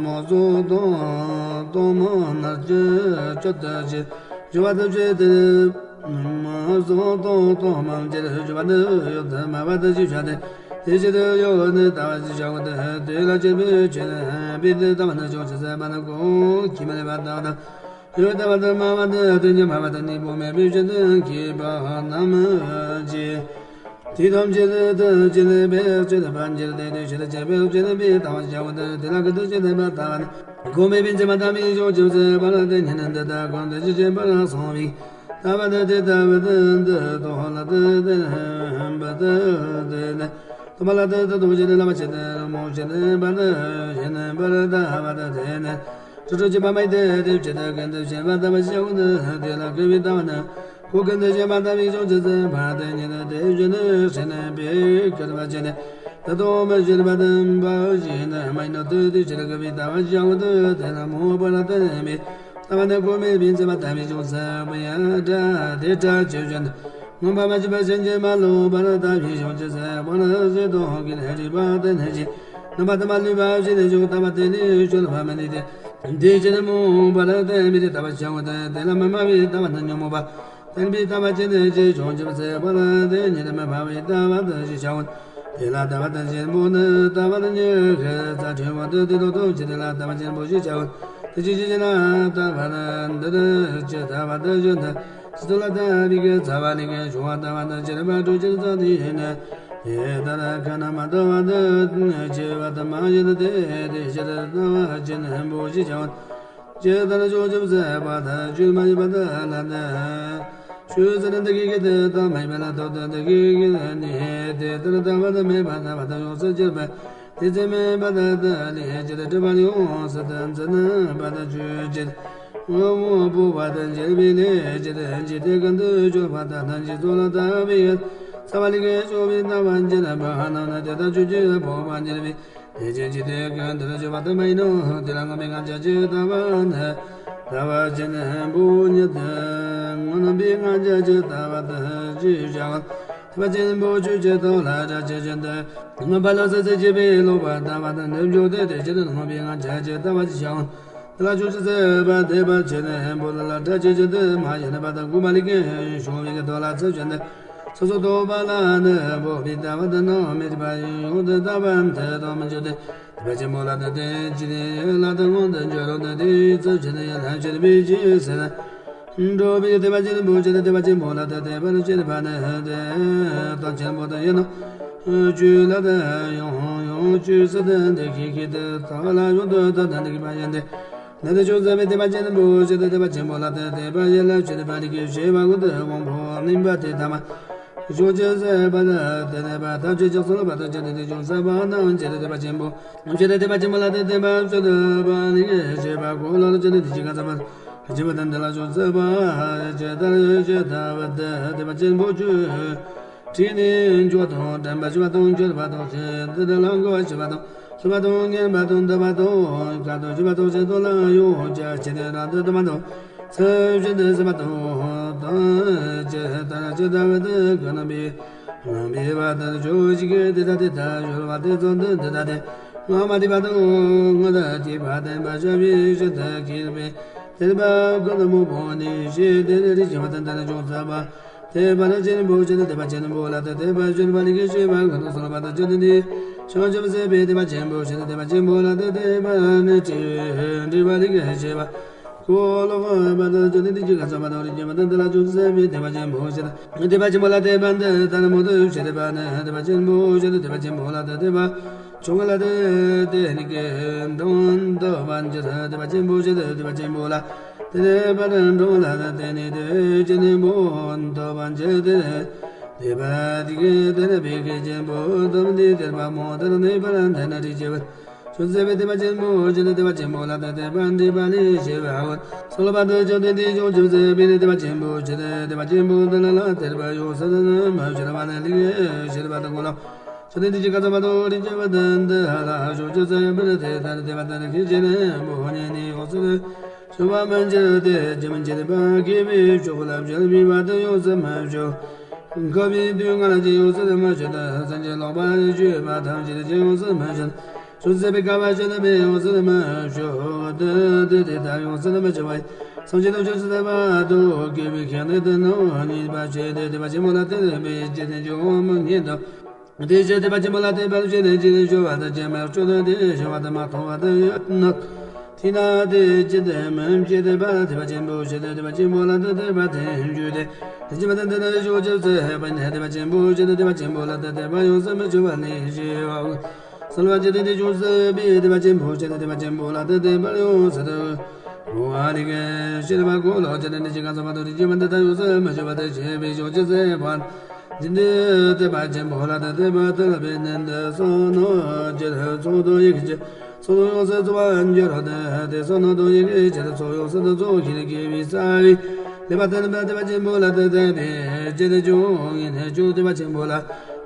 མོ་སོགས་དང་སྟོང་མོ་ནར་གྱི་སྤྱོད་དུ་བྱེད། འཇུག་པ་དུ་བྱེད་དེ། མོ་སོགས་དང་སྟོང་མོ་འགྱུར་འཇུག་པ་ནི་ཡོད་དུ་མ་བ་དུ་ཞེས་བྱ་སྟེ། དེ་ཕྱིར་ཡོད་ནི་ལྟ་བ་ཞེས་བྱ་བ་སྟེ། དེ་ལ་སྤྱོད་པའི་ཆོས་ནི་པའི་དེ་ལྟ་བ་ནི་ཕྱོགས་ཀྱི་སེམས་པ་ནི་གོ་ཁྱི་མ་ལས་པ་ལྟ་བ་དང་། ཡོད་ལྟ་བ་དང་སྨྲ་བ་དང་དོན་གྱི་སྨྲ་བ་དང་གཉིས་པོ་མེད་པའི་ཕྱིར་དུ་མཁས་པ་རྣམས་ཀྱིས། དེ་ཐམས་ཅད་དུ་ཅི་ནས་པའི་ཕྱིར་པར་འགྱུར་ཏེ། དེ་ཕྱིར་སྤྱད་པའི་ཕྱིར་པའི་ལྟ་བ་ཞེས་བྱ་བ་སྟེ། དེ་ལ་གི་དུ་ཅི་ནས་པ་ལྟ་བ་ནི། གོ་མེད་པའི་འཛིན་པ་ལྟ་བུའི་ཕྱོགས་ཀྱི་སེམས་པ་ལ་དེ་ཉིད་ནི་འདི་ལྟ་གང་དེ་ཅི་བྱེད་པར་གསུངས་པའི་ལྟ་བ་དེ་དེ་ལྟ་བུ་དེ་འདི་ལྟོས་ལ་དེ་དེ་བུ་དེ་དེ་ནི། སྟོན་པ་ལ་དེ་ལྟ་སྟོན་བྱེད་ནི་བསླབ་པ་བྱེད་ནི་རོལ་མོ་བྱེད་ནི་བར་དུ་བྱེད་ནི་བར་ལྟ་བ་དེ་དེ་ནི། སྲིད་གྲོལ་གྱི་པ་མའི་དེ་དེ་བྱེད་དེ་ཀུན་ཏུ་བྱེད་པ་ལྟ་བུ་ཞེས་བྱ་བ་ནི། དེ་ལ་དགེ་བའི་ལྟ་བ་ནི། ཁོ་ཀུན་ཏུ་བྱེད་པ་ལྟ་བུའི་ཕྱོགས་ཀྱི་སེམས་པ་དེ་ཉིད་དེ་བཞིན་ནི་ཟིན་པའི་སྐུལ་བ་བྱས་ནས། དེ་དང་མི་བཞིན་པ་དམ་པ་ཞིག་ནི་མ་ཡིན་ནོ། དེ་དེ་ཕྱིར་དགེ་བའི་ལྟ་བ་ཞེས་བྱ་བ་དེ་དེ་ལ་མོས་པ་ལ་བརྟེན་པའི་ལྟ་བ་ནི་གོ་མེད་པའི་འཛིན་པ་ལྟ་བུའི་ཕྱོགས་སུ་མི་ཡང་སྒྲ་དེ་སྒྲ་ཇི་བཞིན་དུ། མངོན་པར་མ་བྱས་པ་ཕྱིན་ཅི་མ་ལོག་པར་ལྟ་བའི་ཕྱོགས་ཀྱི་སེམས་པ་ནི་ཟེར་དང་གི་ལས་རིག་པ་དེ་ནི་ཅི། རྣམ་པ་དུ་མ་ལུས་པ་ཞིག་ནི་ཕྱོགས་ལྟ་བ་དེ་ལས་གྱུར་པ་མི་ནུས་ཏེ། དེ་ཕྱིར་མོས་པ་ལ་བརྟེན་པའི་ལྟ་བ་བྱ་བ་དང་། དེ་ལ་མི་སྨྲ་བའི་ལྟ་བ་ནི་ཉོན་མོངས་པ་བརྟེན་པའི་ལྟ་བ་ཅན་ནི་ཅི། བྱང་ཆུབ་སེམས་དཔའ་ལ་དེ་ཉིད་མི་སྨྲ་བའི་ལྟ་བ་དང་ཞེས་བྱའོ། དེ་ལ་ལྟ་བ་དང་ཆེན་པོ་ནི་ལྟ་བ་ཉི་ཤུ་རྩ་ཕྲན་བུ་དུ་དེ་ལོག་ཏུ་ཕྱིར་དེ་ལ་ལྟ་བ་ཆེན་པོ་ཞེས་བྱའོ། དེ་ཅི་ཞིག་ཅེ་ན། ལྟ་བ་ནི་འདི་ནི་ཇི་ལྟ་བ་དང་གཞན་དུ། སྲིད་པ་ལ་ལྟ་བའི་གི་རྩ་བ་ནི་གི་ཤོང་བ་ལྟ་བ་དང་། སྐྱེ་རབས་འགྲོ་ཕྱིར་རྩ་དེ་ནི། དེ་ལྟར་ཁ་ན་མ་ལྟ་བ་དང་སྐྱེ་བ་དང་མ་ཡིན་ཏེ། དེ་ཕྱིར་ལྟ་བ་ཆེན་པོ་ཞེས་བྱའོ། ཇི་ལྟར་བྱང་ཆུབ་སེམས་དཔའ་དང་ཆོས་མ་ཡིན་པ་དག་ལ་ནི། ཆོས་ཟེར་ན་འདི་སྐད་ཀྱི་དེ་དང་མ་ཡིན་པ་ལ་ལྟོས་ཏེ། འདི་སྐད་ཀྱི་ནི་དེ་ལྟར་ལྟ་བ་དང་མེད་པར་ལྟ་བ་དང་ཡོངས་སུ་གྱུར་པ། དེ་ཚེ་མེད་པ་དང་ལས་ཀྱི་སྒྲིབ་པ་ཡོངས་སུ་དག་འཛིན་པ་དང་ཆོས་ཀྱི་དབང་པོ་བ་དང་འགྱུར་བའི་ལས་ཀྱི་འཇིག་རྟེན་ཀུན་ཏུ་སྤྱོད་པ་དག་དང་། འཇིག་ཚོགས་ལ་ལྟ་བའི་རྩ་བ་ལས་ཀྱི་སྤྱོད་པའི་ལྟ་བ་འགྱུར་བ་རྣམས་ནི། དེ་དག་ཆོས་ཀྱི་འཕགས་པ་འགྱུར་བའི་ལས་ཀྱི་འཇིག་རྟེན་ཀུན་ཏུ་སྤྱོད་པ་དག་མ་ཡིན་ནོ། དེ་ལ་མངོན་པའི་ང་རྒྱལ་གྱི་ལྟ་བ་ནི། ལྟ་བ་ཆེན་པོ་ཉིད་དུ་མངོན་པའི་ང་རྒྱལ་གྱི་ལྟ་བ་དག་ཅེས་བྱའོ། ཐེག་པ་ཆེན་པོ་ཆོས་ཀྱི་ཐོག་ལ་སྒྲ་ཇི་བཞིན་དུ། མངོན་པ་ལ་སོགས་སུ་སྐྱེས་པའི་ལོག་པར་ལྟ་བ་དང་ནི་འཇོག་སྟེ། དེ་ཕྱིར་མངོན་པའི་ང་རྒྱལ་གྱི་ལྟ་བ་ཅེས་བྱའོ། དེ་ལ་ཕྱོགས་བཅུ་སེམས་དཔའ་ཐེག་པ་ཆེན་པོ་ལ་སྒྲ་ཇི་བཞིན་དུ་མ་ཡིན་པ་དང་། གོང་མ་ལས་ཀྱང་བྱུང་བའི་ཐོག་ལ་ཚུལ་བཞིན་དུ་སོ་སོར་རྟོག་པ་ལ་ནི་འཕགས་པའི་ལྟ་བ་དང་། ནང་མི་རིག་པ་ཡོངས་སུ་དག་པ་དེ་དག་མི་འཇོག་སྟེ། ཐེག་པ་ཆེན་པོ་ལ་ནི་དེ་ཅི་ནས་ཡོད་ལ་དེ་མངོན་དུ་འགྱུར་རོ་ནི། དེའི་ཚུལ་ཁྲིམས་ཡན་ལག་བྱེད་པའི་རྗེས་སུ་འགྲོ་བའི་ཐེག་པ་ཆེན་པོ་ཆེ་སྟེ། ཐེག་པ་ཆེན་པོ་ལ་དེ་དད་པར་བྱེད་པ་ནི་དེ་དང་ཆེན་པོ་དེ་ཡིན་ནོ། ཆོས་ལ་དེ་ཡང་ཡང་ཆོས་སུ་དེ་འདི་ཤེས་ཤེས་ཏེ། ཐོག་ལ་ཡོངས་སུ་དག་དང་འདི་ཤེས་པ་ཡིན་ཏེ། ནད་དུ་བྱུང་ཟད་པའི་དེ་བ་ཆེན་པོ་ཞེས་དེ་བ་ཆེན་པོ་ལ་དེ་དེ་བ་ཡན་ལ་ཆེ་དེ་བ་རིགས་ཀྱི་ཤེས་པ་ཀུན་ཏུ་དབང་པོ་གླིང་པ་དེ་ཐ་མ་བྱུང་ཆེ་ཟད་པ་དེ་ནས་པ་ཐམས་ཅད་ཀྱང་སོང་བ་དང་ཆེ་དེ་དེ་བྱུང་ཟད་པ་དང་ཆེ་དེ་བ་ཆེན་པོ་ཆེ་དེ་བ་ཆེན་པོ་ལ་དེ་དེ་བ་ཆེ་དེ་བ་རིགས་ཀྱི་ཤེས་པ་ཀུན་ལ་ཆེ་དེ་དེ་ཅི་ག་ཟད་པ་ཆེ་བ་དང་དེ་ལ་བྱུང་ཟད་པ་ཇི་ལྟར་ཇི་ལྟ་བ་དེ་དེ་བ་ཆེན་པོ་ཆེ། དྲིས་ནས་མཆོག་དང་དྲན་པ་ཞི་བ་དང་མཆོད་པ་དང་ཞེས་འདི་དག་ལ་མགོ་བ་ཞི་བ་དང་ལྷོད་པ་དང་མཉེན་པ་དང་འདུད་པ་དང་ཁ་དོག་ཞི་བ་དང་ཞེ་དོ་ལ་ཡོངས་བཅས་ཆེ་དེ་རང་དུ་འདུ་མ་དང་ཚུལ་བཞིན་དུ་ཟིན་པ་དང་དང་ཇི་ལྟར་ཇི་ལྟ་བུ་དེ་ཀུན་རྣམ་པའི་རྣམ་པའི་བར་དུ་ཆོས་ཤིག་གི་དེ་ལྟ་དེ་ལྟར་སྦྱོར་བ་དེ་ཚོགས་འདུ་འདི་ལྟ་སྟེ། སྔ་མ་དེ་བ་དང་སྔ་ལྟར་དེ་བ་བསྟན་པ་བྱ་བའི་ཞིང་དུ་སྐྱེས་པའི་དེ་བ་ཀུན་ཏུ་མང་པོ་ནི་ཞེས་དེ་ལས་རིགས་ཀྱི་བ་དང་དེ་ལ་ཅུང་ཟད་པ། དེ་བ་ལ་ཆེན་པོ་ཆེ་དེ་བ་ཆེན་པོ་ལ་དེ་དེ་བ་ཆེན་པ་ལི་ཀའི་ཤེས་པ་ཀུན་ཏུ་སོང་བ་དང་ཆེ་དེ་འདི་བྱང་ཆུབ་སེམས་དཔའི་དེ་བ་ཆེན་པོ་ཆེ་དེ་བ་ཆེན་པོ་ལ་དེ་དེ་བ་ནི་དྲི་བ་ལི་ཀའི་ཤེས་པ་ཀུན་ལོག་པ་དང་ཆེ་དེ་འདི་ཅི་ག་ཚོགས་པ་དང་རིགས་ཀྱི་བ་དང་དེ་ལ་ཆུང་སེམས་དཔའི་དེ་བ་ཆེན་པོ་ཆེ་དེ་བ་ཆེན་པོ་ལ་དེ་བ་འདི་ལྟར་མོ་དུ་ཆེ་དེ་བ་ནི་དེ་བ་ཆེན་པོ་ཆེ་དེ་བ་ཆེན་པོ་ལ་དེ་དེ་བ་ཆུང་ལ་དེ་དེ་ནི་ཀའི་འགྲོ་འདོད་པ་འགྱུར་དེ་བ་ཆེན་པོ་ཆེ་དེ་བ་ཆེན་པོ་ལ། དེ་ནས་བར་འགྲོ་ལ་དེ་ནི་དེ་ཅི་ནས་མོ་འདོད་པ་འཇལ་ཏེ། དེ་བར་དེ་གའི་དེ་ནས་བི་ཀའི་ཆེན་པོ་དམ་དེ་དེར་བ་མོ་དེར་ནི་བར་དེ་ན་རིག་བྱེད་པར་ཆུ་ཟེར་བའི་དེ་བ་ཆེན་པོ་ཅི་ནས་དེ་བ་ཆེན་པོ་ལ་དེ་དེ་བར་འདྲི་བ་ལས་བྱེད་པ་བར་སོལ་བ་དུ་ཅི་དེ་དེ་ཅུང་ཆུ་ཟེར་བའི་ནི་དེ་བ་ཆེན་པོ་ཅི་ནས་དེ་བ་ཆེན་པོ་དེ་ལ་ལ་དེར་བ་ཡོང་ས་དེ་ནི་མ་བྱེད་བ་ནི་ལི་ཤེར་བ་དང་གོ་ལ། ཆུ་དེ་དེ་ཅི་ག་ཚོགས་པ་དང་རིགས་ཀྱི་བ་དང་དེ་ལ་ཞོག་ཆུ་ཟེར་བའི་དེ་ལྟར་དེ་བ་དེ་ལ་ཁྱེད་ཅི་ནས་མོ་ཉེ་ནི་ཡོང་ས་དེ། ཞུ་བ་མན་ཆད་དེ་ཇི་མན་ཆད་པ་དགེ་བའི་ཕྱོགས་ལ་བྱར་མི་བ་དེ་ཡོངས་སུ་མ་བྱོ། དགའ་བའི་དུས་ང་ལ་ཅི་ཡོངས་སུ་མ་བྱོ། ད་སངས་རྒྱས་ལོག་པར་སྤྱོད་པ་ཐམས་ཅད་ཅི་ཡོངས་སུ་མ་བྱོ། ཞུ་ཟེར་བའི་དགའ་བ་ཅི་ནི་མི་ཡོངས་སུ་མ་བྱོ། དེ་དེ་དེ་ལྟར་ཡོངས་སུ་མ་བྱོ་བ་ཡི། སངས་རྒྱས་དང་ཆོས་སུ་ཟེར་བ་དུ་དགེ་བའི་ཁྱིམ་ནི་དེ་རྣམས་ཉིད་པ་ཆེ་སྟེ་དེ་བ་ཆེན་པོ་ལ་དེ་ལས་པའི་ཅི་ནི་ཅི་འོང་མི་ཉིད་དོ། དེ་ཕྱིར་དེ་བ་ཆེན་པོ་ལ་དེ་བར་ཆད་ནས་ཅི་ནས་བྱུང་བ་དང་ཅི་མ་བྱུང་དང་དེ་བྱུང་བ་དང་མ་མཐོང་བ་དང་ཡོད་ན། དེས་ན་དེ་ཅི་སྟེ་མི་བྱེད་དེ་བ་དེ་བ་ཆེན་པོ་ཞེས་ཏེ་དེ་བ་ཆེན་པོ་ལ་དེ་དེ་བ་དེ་འཇུག་སྟེ། དེ་ཅི་མ་དང་དེ་ན་ཞོག་ཆུ་ཟེར་བ་ནས་དེ་བ་ཆེན་པོ་ཞེས་ཏེ་དེ་བ་ཆེན་པོ་ལ་དེ་དེ་བ་ཡོངས་སུ་མི་ཆུ་བ་ནས་ཞེས་པའོ། སོལ་བ་ཅི་སྟེ་དེ་ཅུང་ཟད་པའི་དེ་བ་ཆེན་པོ་ཞེས་ཏེ་དེ་བ་ཆེན་པོ་ལ་དེ་དེ་བ་ཡོངས་སུ་དུ། འོ་ཨ་ནི་གེ་ཤེར་བ་ཀུན་ལོག་ཅི་ནས་ནི་ཅི་ག་ཚོགས་པ་དང་རིགས་ཀྱི་བ་འདི་ལྟར་ཡོངས་སུ་མི་ཆུ་བ་དེ་ཞེས་པའི་ཞོག་ཆུ་ཟེར་བ། འདི་ནི་དེ་བ་ཆེན་པོ་ལ་དེ་དེ་བ་དེ་ལ་བའི་ནན་དེ་སོ་ནོ་ཅི་ར་ཚོགས་དང་ཡི་གེ་ཅི་སོ་ནོ་ཡོངས་སུ་རྫོགས་པ་འགྱུར་རོ། དེ་དེ་སོ་ནོ་དང་ཡི་གེ་ཅི་ར་ཚོགས་ཡོངས་སུ་དུ་རྫོགས་ཤིང་དགེ་བའི་རྩ་བའི་ལེགས་པ་དེ་ནི་དེ་བ་ཆེན་པོ་ལ་དེ་དེ་བའི་ཅི་ནི་ཅུང་ངེས་ནས་ཅུང་དེ་བ་ཆེན་པོ་ལ་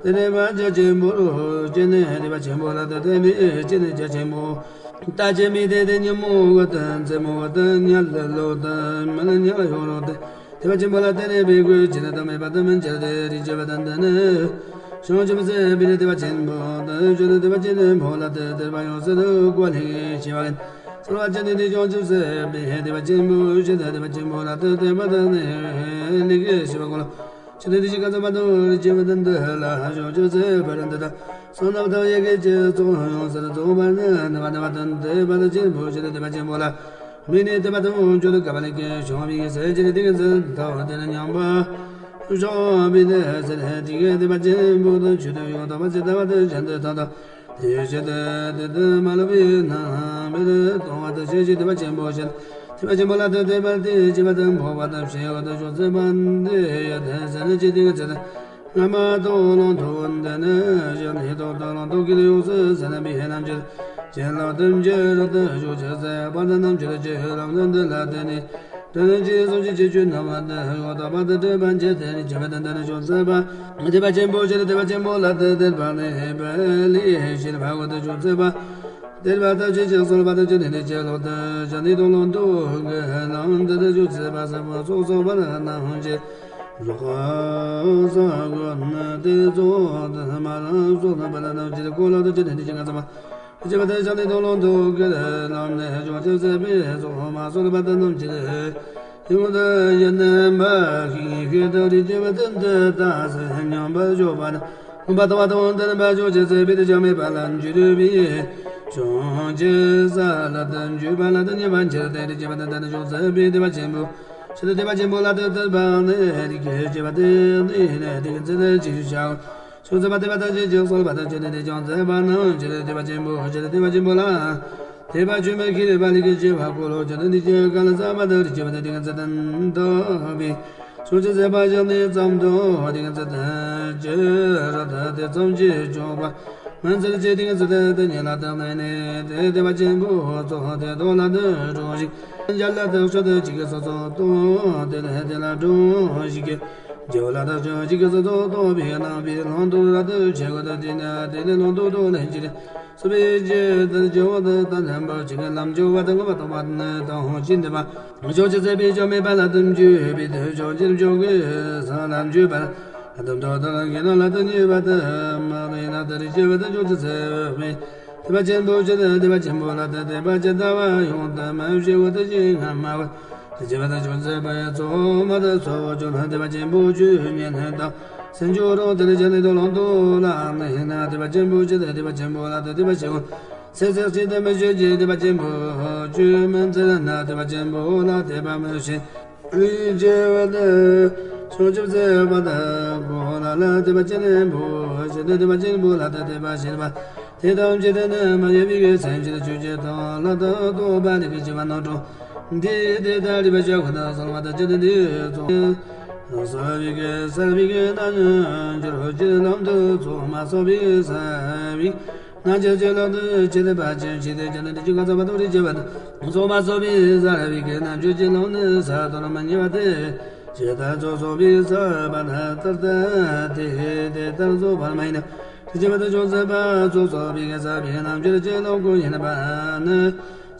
དེ་དེ་བ་རྒྱ་ཆེན་པོ་རུ་ཅི་ནི་དེ་བ་ཆེན་པོ་ལ་དེ་དེ་བའི་ཅི་ནི་རྒྱ་ཆེན་པོ། ལྟ་ཅི་མི་དེ་དེ་ཉིན་མོ་བ་དང་མཚན་མོ་བ་དང་ཉལ་ལ་ལོ་དང་མི་ལ་ཉལ་ཡོང་རོགས་དེ། དེ་བ་ཆེན་པོ་ལ་དེ་ནས་བི་ཀུ་ཅི་ནི་དམ་མེད་པ་དམ་མིན་ཅི་ར་དེ་རིགས་ཀྱི་བ་དང་དེ་ནི། བྱང་ཆུབ་སེམས་དཔའི་དེ་བ་ཆེན་པོ་དང་ཞུ་དེ་དེ་བ་ཆེན་པོ་ལ་དེ་དེ་བ་ཡོངས་སུ་དུ་བཀོད་ལེགས་ཤེས་པ་ཡིན། སོལ་བ་ཅི་ནི་དེ་བྱང་ཆུབ་སེམས་དཔའི་དེ་བ་ཆེན་པོ་ཞུ་དེ་དེ་བ་ཆེན་པོ་ལ་དེ་དེ་བ་དང་ནི་ལེགས་ཤེས་པ་ཀུན་ལོག་ཆུ་དེ་དེ་ཅི་ག་ཚོགས་པ་དང་རིགས་ཀྱི་བ་དང་དེ་ལ་ཞོག་ཆུ་ཟེར་བ་ར་འདི་དང་སོ་ནམ་དང་ཡི་གེ་ཅི་ཚོགས་ཡོངས་སུ་རྫོགས་པ་ནི་ནི་བ་ནི་བ་དང་དེ་བ་དང་ཆེན་པོ་ཞེས་ཏེ་དེ་བ་ཆེན་པོ་ལ་མི་ནི་དེ་བ་དང་ཆུ་དང་དགའ་བ་ལེགས་ཤོམ་པའི་སེམས་ཅན་ཏིང་འཛིན་དང་དེ་ནི་མཉམ་པ་ཞོག་པའི་དེ་ཟེར་དེ་གའི་དེ་བ་ཆེན་པོ་དང་ཆུ་དང་ཡོག་དང་བ་ཟེར་དེ་བ་དང་གཞན་དུ་དང་དང་། དེ་བཞིན་དུ་དེ་དུ་མ་ལུས་པའི་རྣམ་སྨིན་གཏོང་བ་དང་ཞེས་བྱའི་དེ་བ་ཆེན་པོ་ཞེས། དེ་བ་ཆེན་པོ་ལ་དེ་དེ་བར་དེ་བྱེད་པ་དང་འཕོ་བ་དང་ཞེས་པ་དང་ཞོག་ཟེར་བ་འདི་ཡོད་དེ་ཟེར་ན་ཅི་སྟེ་ཟེར་ན། སྔ་མ་དང་ལུང་དུ་འདི་ནི་གཞན་ནི་དང་དང་ལུང་དུ་ཀུན་ཡོངས་སུ་ཟིན་པའི་རྣམ་འགྱུར་གྱི་ལུགས་དང་འགྱུར་དུ་ཞོག་ཅི་ཟེར་བ་དང་རྣམ་འགྱུར་གྱི་ལུགས་དང་འདི་ལ་བརྟེན་ནས། དོན་གྱི་གཟུགས་ཀྱི་ཁྱད་ཆོས་རྣམ་པ་འདི་ཡོད་དོ་བ་དང་བྲལ་བ་འབྱེད་དེ་ནི་བྱེད་པ་དང་ལྡན་ན་ཅུང་ཟད་པ། དེ་བ་ཆེན་པོ་ཞེས་དེ་བ་ཆེན་པོ་ལ་དེ་དེར་བ་ནི་བ་ལི་ཞེས་བ་འོ་དེ་ཅུང་ཟད་པ། དེར་བ་ཐམས་ཅད་ཀྱང་སོལ་བ་དང་བཅས་ནས་ནི་ཅི་ལོག་ཏུ་བྱ་ནི་དང་ལོག་ཏུ་གི་ལམ་འདི་དེ་ཅུང་ཟད་པ་ཟབ་མོ་སོགས་སོགས་པ་རྣམས་ཀྱི་ལོག་ས་གོ་ན་དེ་ཚོགས་དུ་མ་ལ་སོགས་རྣམ་པ་རྣམས་ཀྱི་ཀུན་ལོག་ཏུ་བཅས་ནས་ནི་ཅི་ང་ཚང་མ། ཅི་བ་དེ་བྱ་ནི་དང་ལོག་ཏུ་གི་ལམ་ནི་ཅུང་ཟད་ཟད་པའི་ཚོགས་མ་སོལ་བ་དང་རྣམས་ཀྱི་ཡོང་དུ་ཡེ་ནས་འབའ་ཞིག་ཤེས་དང་རིགས་ཀྱི་བ་དེ་འདི་ལྟ་ཟེར་སྙམ་པར་ཞོག་པ་ནི། འོན་པ་ལྟ་བ་དང་ལྡན་པ་ཅུང་ཟད་ཟད་པའི་དེ་ཅང་མེད་པ་ལ་འཇུག་པའི་བྱང་ཆུབ་ས་ལ་དེ་འཇུག་པ་ལ་དེ་ཉེ་བར་འཁྱེར་ཏེ་རིགས་ཀྱི་བ་དེ་འདི་ཅུང་ཟད་པའི་དེ་བ་ཆེན་པོ་ཞེས་དེ་བ་ཆེན་པོ་ལ་དེ་དེར་བ་ནི་རིགས་ཀྱི་བ་དེ་ནི་ནི་དེ་ཀུན་ཚེ་ནི་ཅི་ཞིག་བྱའོ། ཅུང་ཟད་པ་དེ་བ་དང་ཅི་ཅི་སོལ་བ་དང་ཅི་ནི་དེ་ཅུང་ཟད་པ་རྣམས་ཀྱི་དེ་བ་ཆེན་པོ་ཞེས་དེ་བ་ཆེན་པོ་ལ། དད་པ་ཆོས་མ་ཁྱེར་བ་ལས་ཀྱི་བྱེད་པ་ཀུན་སློང་ཅན་དུ་འདི་ཀྱི་གང་ལ་བསམ་པ་དང་རིག་བྱེད་པ་དང་ཏིང་ངེ་འཛིན་དང་ལྡན་པའི་ཕྱོགས་ཀྱི་སྲིད་པ་བཞག་ནས་ཙམ་དུ་ཏིང་ངེ་འཛིན་དང་ཅི་ར་དང་དེ་ཙམ་གྱིས་སྐྱོབ་པ་ངོ་མཚར་ཆེ་ཏིང་ངེ་འཛིན་དང་དེ་ཉིད་ལ་བརྟེན་ནས་ནི་དེ་དད་པ་ཆེན་པོ་ཚོགས་དེ་དག་ལ་དུ་འགྲོ་ཞིང་འཇལ་ལ་དག་ཤོག་དུ་གཅིག་གིས་སོ་སོ་སྟོང་དེ་ལས་དེ་ལ་འགྲོ་ཞིང་གི་རྒྱལ་བ་ལ་དག་ཤོག་གཅིག་གིས་སོ་སོ་སྟོང་པའི་རྣམ་པའི་ལྷོ་མཐོ་ར་དུ་ཆེ་གོ་དུ་དེ་ནས་དེ་ལས་ལྷོ་མཐོ་དུ་ལྷན་ཅིག་སོ་པའི་རྗེ་དར་རྒྱལ་བ་དང་དང་ལྡན་པ་ཅིག་གི་ལམ་འཇུག་པ་དང་ངོ་བ་དང་བ་དང་ཅི་འདི་པ། ཕྱོགས་ཀྱི་སྲིད་པའི་ཕྱོགས་མེད་པ་ལ་དུ་འཇུག་པའི་དུས་ཕྱོགས་ཀྱི་ཕྱོགས་ཀྱི་ས་ལམ་འཇུག་པ་ལ་དུ་མདོ་དང་དགེ་སློང་ལ་དུ་ཉེ་བ་དུ་མ་ལ་ཡིན་ན་དུ་རིག་བྱེད་པ་དུ་ཕྱོགས་ཀྱི་སྲིད་པའི་དད་པ་ཆེན་པོ་ཆེ་དུ་དད་པ་ཆེན་པོ་ལ་དུ་དད་པ་ཇི་ལྟ་བ་ཡོངས་དུ་མ་བྱེད་པ་དུ་ཅི་སྔ་མ་བ། དེ་བྱེད་པ་དང་ཕྱོགས་སྲིད་པའི་ཚོགས་མ་དང་ཚོགས་ཆོས་ལ་དད་པ་ཆེན་པོ་ཆོས་ཉན་དང་སེམས་སྦྱོར་རོགས་དེ་ལ་བྱ་ནི་དོ་ལོང་དོ་ལ་ནི་ན་དད་པ་ཆེན་པོ་ཆེ་དང་དད་པ་ཆེན་པོ་ལ་དང་དད་པ་ཆེན་པོ་སེམས་སེམས་ཤིང་དམ་པའི་ཆོས་ཀྱི་དད་པ་ཆེན་པོ་ཆོས་མི་འཚལ་ན་དད་པ་ཆེན་པོ་ལ་དད་པ་མི་བྱེད། རིག་བྱེད་པ་དང་ཕྱོགས་ཆོས་སེམས་པ་དང་གོ་ལ་ལ་དད་པ་ཆེན་པོ་ཆེ་དང་དད་པ་ཆེན་པོ་ལ་དང་དད་པ་བྱེད་པ། དེ་དང་བཅས་ཏེ་ནི་མ་ཡིན་པའི་སེམས་ཅན་ཆོས་ཅན་དང་ལ་དང་རྟོག་པ་ལས་ཀྱི་བྱེད་པ་རྣམ་གྲངས་འདི་དེ་ལྟར་རིག་པ་བྱ་ཁུ་དང་གསང་བ་དང་བཅས་ཏེ་འདི་ཚོགས་སོ་བའི་གི་ས་བའི་གི་རྣལ་འབྱོར་གྱི་ལམ་དུ་ཚོགས་མ་སོགས་པའི་ས་བའི་རྣལ་འབྱོར་གྱི་ལམ་དུ་ཆེད་དུ་པ་ཅན་ཆེད་དུ་ཅན་དུ་འདི་ཀྱི་ག་ཚ་བ་དང་རིག་བྱེད་པ་དང་ཚོགས་མ་སོགས་པའི་ས་བའི་གི་རྣལ་འབྱོར་གྱི་ལམ་ནི་ས་དང་མ་ཉེ་བ་སྟེ། ཇི་ལྟར་ཚོགས་སོགས་པའི་ས་པ་ན་ལྟར་ལྟ་དེ་དེ་ལྟར་རྫོགས་པར་མ་ཡིན་ན། དེ་བྱེད་པ་དང་ཕྱོགས་སྲིད་པ་ཚོགས་སོགས་པའི་ས་པའི་རྣལ་འབྱོར་གྱི་ལམ་ཀུན་ཡིན་པ་ནི།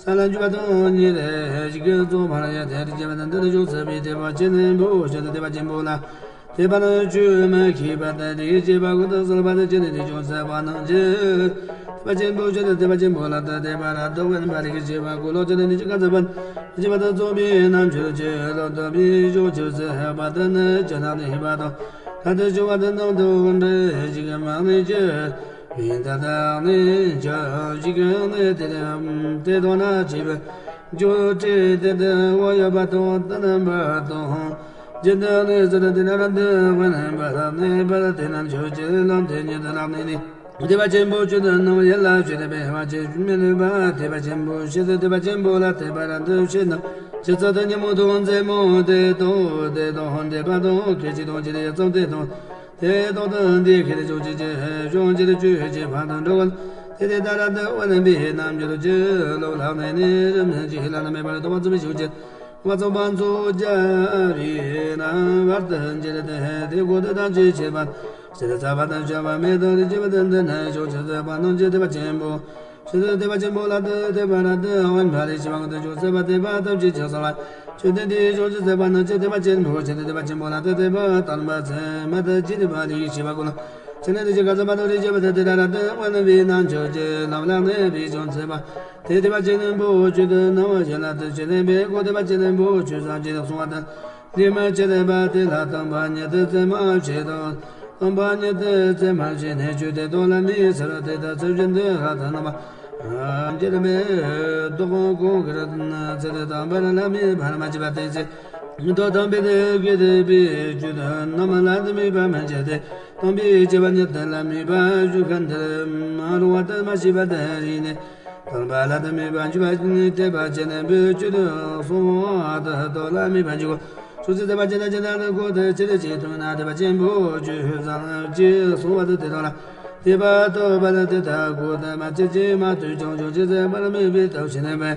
ས་ལ་འཇུག་པ་དང་ཉིད་ལས་ཞིག་གི་རྫོགས་པར་ཡང་དེ་དེ་བྱེད་པ་དང་འདི་ནི་ཕྱོགས་སྲིད་པའི་དད་པ་ཆེན་པོ་ཆེ་དང་དད་པ་ཆེན་པོ་ལ། དད་པ་ནི་ཆོས་མ་མཁས་པ་དང་དེའི་བྱེད་པ་ཀུན་ཏུ་གསལ་བ་དང་བཅས་ནས་དེ་ཕྱོགས་སྲིད་པ་རྣམས་ཀྱི། དད་པ་ཆེན་པོ་ཆེ་དང་དད་པ་ཆེན་པོ་ལ་དང་དད་པ་རབ་ཏུ་དབེན་པ་ལས་ཀྱི་བྱེད་པ་ཀུན་སློང་ཆེ་དང་ནི་ཅི་ག་ཚ་བ། བྱེད་པ་དང་རྫོགས་པའི་རྣལ་འབྱོར་གྱི་ལམ་དུ་མི་འཇུག་ཕྱིར་སྲིད་པ་དང་ནི་ཅི་ན་ནི་ཧི་པ་དང་། ད་དུ་བྱུང་བ་དང་ནང་དུ་འདྲེ་ཞིག་མ་ནི་ཅི། ཡིན་ད་ལྟ་ནི་ཅི་ཞིག་ནི་དེ་དེ་དོ་ན་ཅི་བས། འཇུག་ཅི་དེ་དེ་འོ་ཡོད་པ་དང་ད་ནམ་པ་དང་། ཇི་ལྟར་ནི་ཟེར་དེ་ན་ར་འདི་དབེན་པ་ནི་པ་དེ་ན་ཆོས་ཀྱི་ལམ་དེ་ཉིད་དུ་ལམ་ནི་ནི། དད་པ་ཆེན་པོ་ཆེ་དང་རྣམ་ཡན་ལ་ཆོས་དང་འབད་བ་ཆེ་མི་ནུས་པ་དད་པ་ཆེན་པོ་ཆེ་དང་དད་པ་ཆེན་པོ་ལ་དད་པ་རབ་ཏུ་ཆེ་དང་ཇི་ཙམ་དུ་ཉོན་མོངས་དང་མཛེས་མོངས་དེ་དང་དེ་དང་འདོད་པ་དང་སྐད་ཅིག་དང་ཅི་ཡི་ཙམ་དེ་དང་དེ་དང་དུ་འདི་ཁྱེད་དེ་ཕྱོགས་ཀྱི་ཅི་ཕྱོགས་ཀྱི་ཆོས་ཀྱི་ཕ་དང་འགྲོ་བ་དེ་དེ་ལྟར་རབ་ཏུ་དབེན་པའི་རྣལ་འབྱོར་གྱི་ལམ་ལ་ནི་ནི་རིམ་གྱིས་བླ་ན་མེད་པར་ཐོབ་པ་ཚུལ་ཕྱོགས་ཀྱི། བ་ཚོགས་པ་ཚོགས་བརྒྱ་རིགས་ན་བར་དུ་འགྱུར་ཏེ་དེ་སྒོ་དུ་དང་ཅི་བྱེད་པ། ཞེས་ཚ་བ་དང་བྱ་བ་མེད་དང་རིག་བྱེད་པ་དང་འདི་ནི་ཕྱོགས་ཆོས་སྲིད་པ་རྣམས་ཀྱི་དད་པ་ཆེན་པོ། ཆོས་དང་དད་པ་ཆེན་པོ་ལ་དད་དད་པ་རབ་ཏུ་དབེན་པ་ལས་ཞི་བ་ཀུན་ཏུ་ཕྱོགས་སྲིད་པ་དད་པ་ཐམས་ཅད་ཀྱང་གསལ་བ། ཆོས་དང་དེའི་ཕྱོགས་ཀྱི་སྲིད་པ་རྣམས་ཀྱི་དད་པ་ཆེན་པོ་ཆེ་དང་དད་པ་ཆེན་པོ་ལ་དད་དད་པ་དམ་པ་ཚད་མེད་དུ་བྱེད་པ་ལས་ཞི་བ་ཀུན་ལ། ཆེ་ནས་དེ་ཅི་ག་ཚ་བ་དང་རིག་བྱེད་པ་དང་དེ་ལ་རབ་ཏུ་དབེན་པའི་རྣལ་འབྱོར་གྱི་ལམ་ལ་གནས་པའི་ཕྱོགས་སྲིད་པ། དེ་དད་པ་ཆེན་པོ་ཆོས་དང་རྣམ་པ་གཞན་ལ་དེ་ཆེ་ལྡན་པའི་སྒོ་དད་པ་ཆེན་པོ་ཆོས་སངས་རྒྱས་གསུང་བ་དང་། ལས་མ་བྱས་པ་དེ་ལ་དམ་པ་ཉིད་དུ་བརྩོན་མ་བྱས་དང་། དམ་པ་ཉིད་དུ་བརྩོན་མ་བྱས་ནས་ཆོས་དེ་དག་ལ་མི་འཚེ་བར་དེ་ལྟར་ཚུལ་བཞིན་དུ་ལྷ་དང་རྣམ་པ་འགྱུར་མེད་བདག་གོང་གི་རིགས་ཚེ་དེ་དམ་པར་ལ་མི་ཕར་མ་བྱས་པ་དེ་ཚེ་དོ་དམ་པའི་དེ་གི་དེ་པའི་རྒྱུད་རྣམས་ལ་དུ་མོས་པ་མི་བྱེད་དེ། དམ་པའི་བྱེད་པ་ཉིད་དུ་ལ་མོས་པ་ཞུ་མཁན་དེར་མ་རུང་བ་དུ་མ་ཤེས་པ་དེ་རིག་ནས། དམ་པ་ལ་དུ་མོས་པ་འཇུག་པ་ཉིད་དད་པ་ཅན་བུ་ཅུ་དུ་གསུང་བ་དུ་དོ་ལ་མོས་པ་འཇུག་གོ། སོ་སོའི་དད་པ་ཅན་དང་ཅི་ལྟར་དུ་གོ་དུ་ཅི་རིགས་ཅི་ཐུབ་ན་དད་པ་ཆེན་པོ་ཆོས་བཟང་ཅི་གསུང་བ་དུ་དེ་དག་ལ་དད་པ་ཐོབ་པ་ལ་དེ་ལྟར་གོ་དུ་མ་ཅི་ཅི་མ་ཐུབ་ཀྱང་ཆོག་ཅི་ཟེར་བར་མོས་པའི་ཐབས་ཤེས་ནས་པས།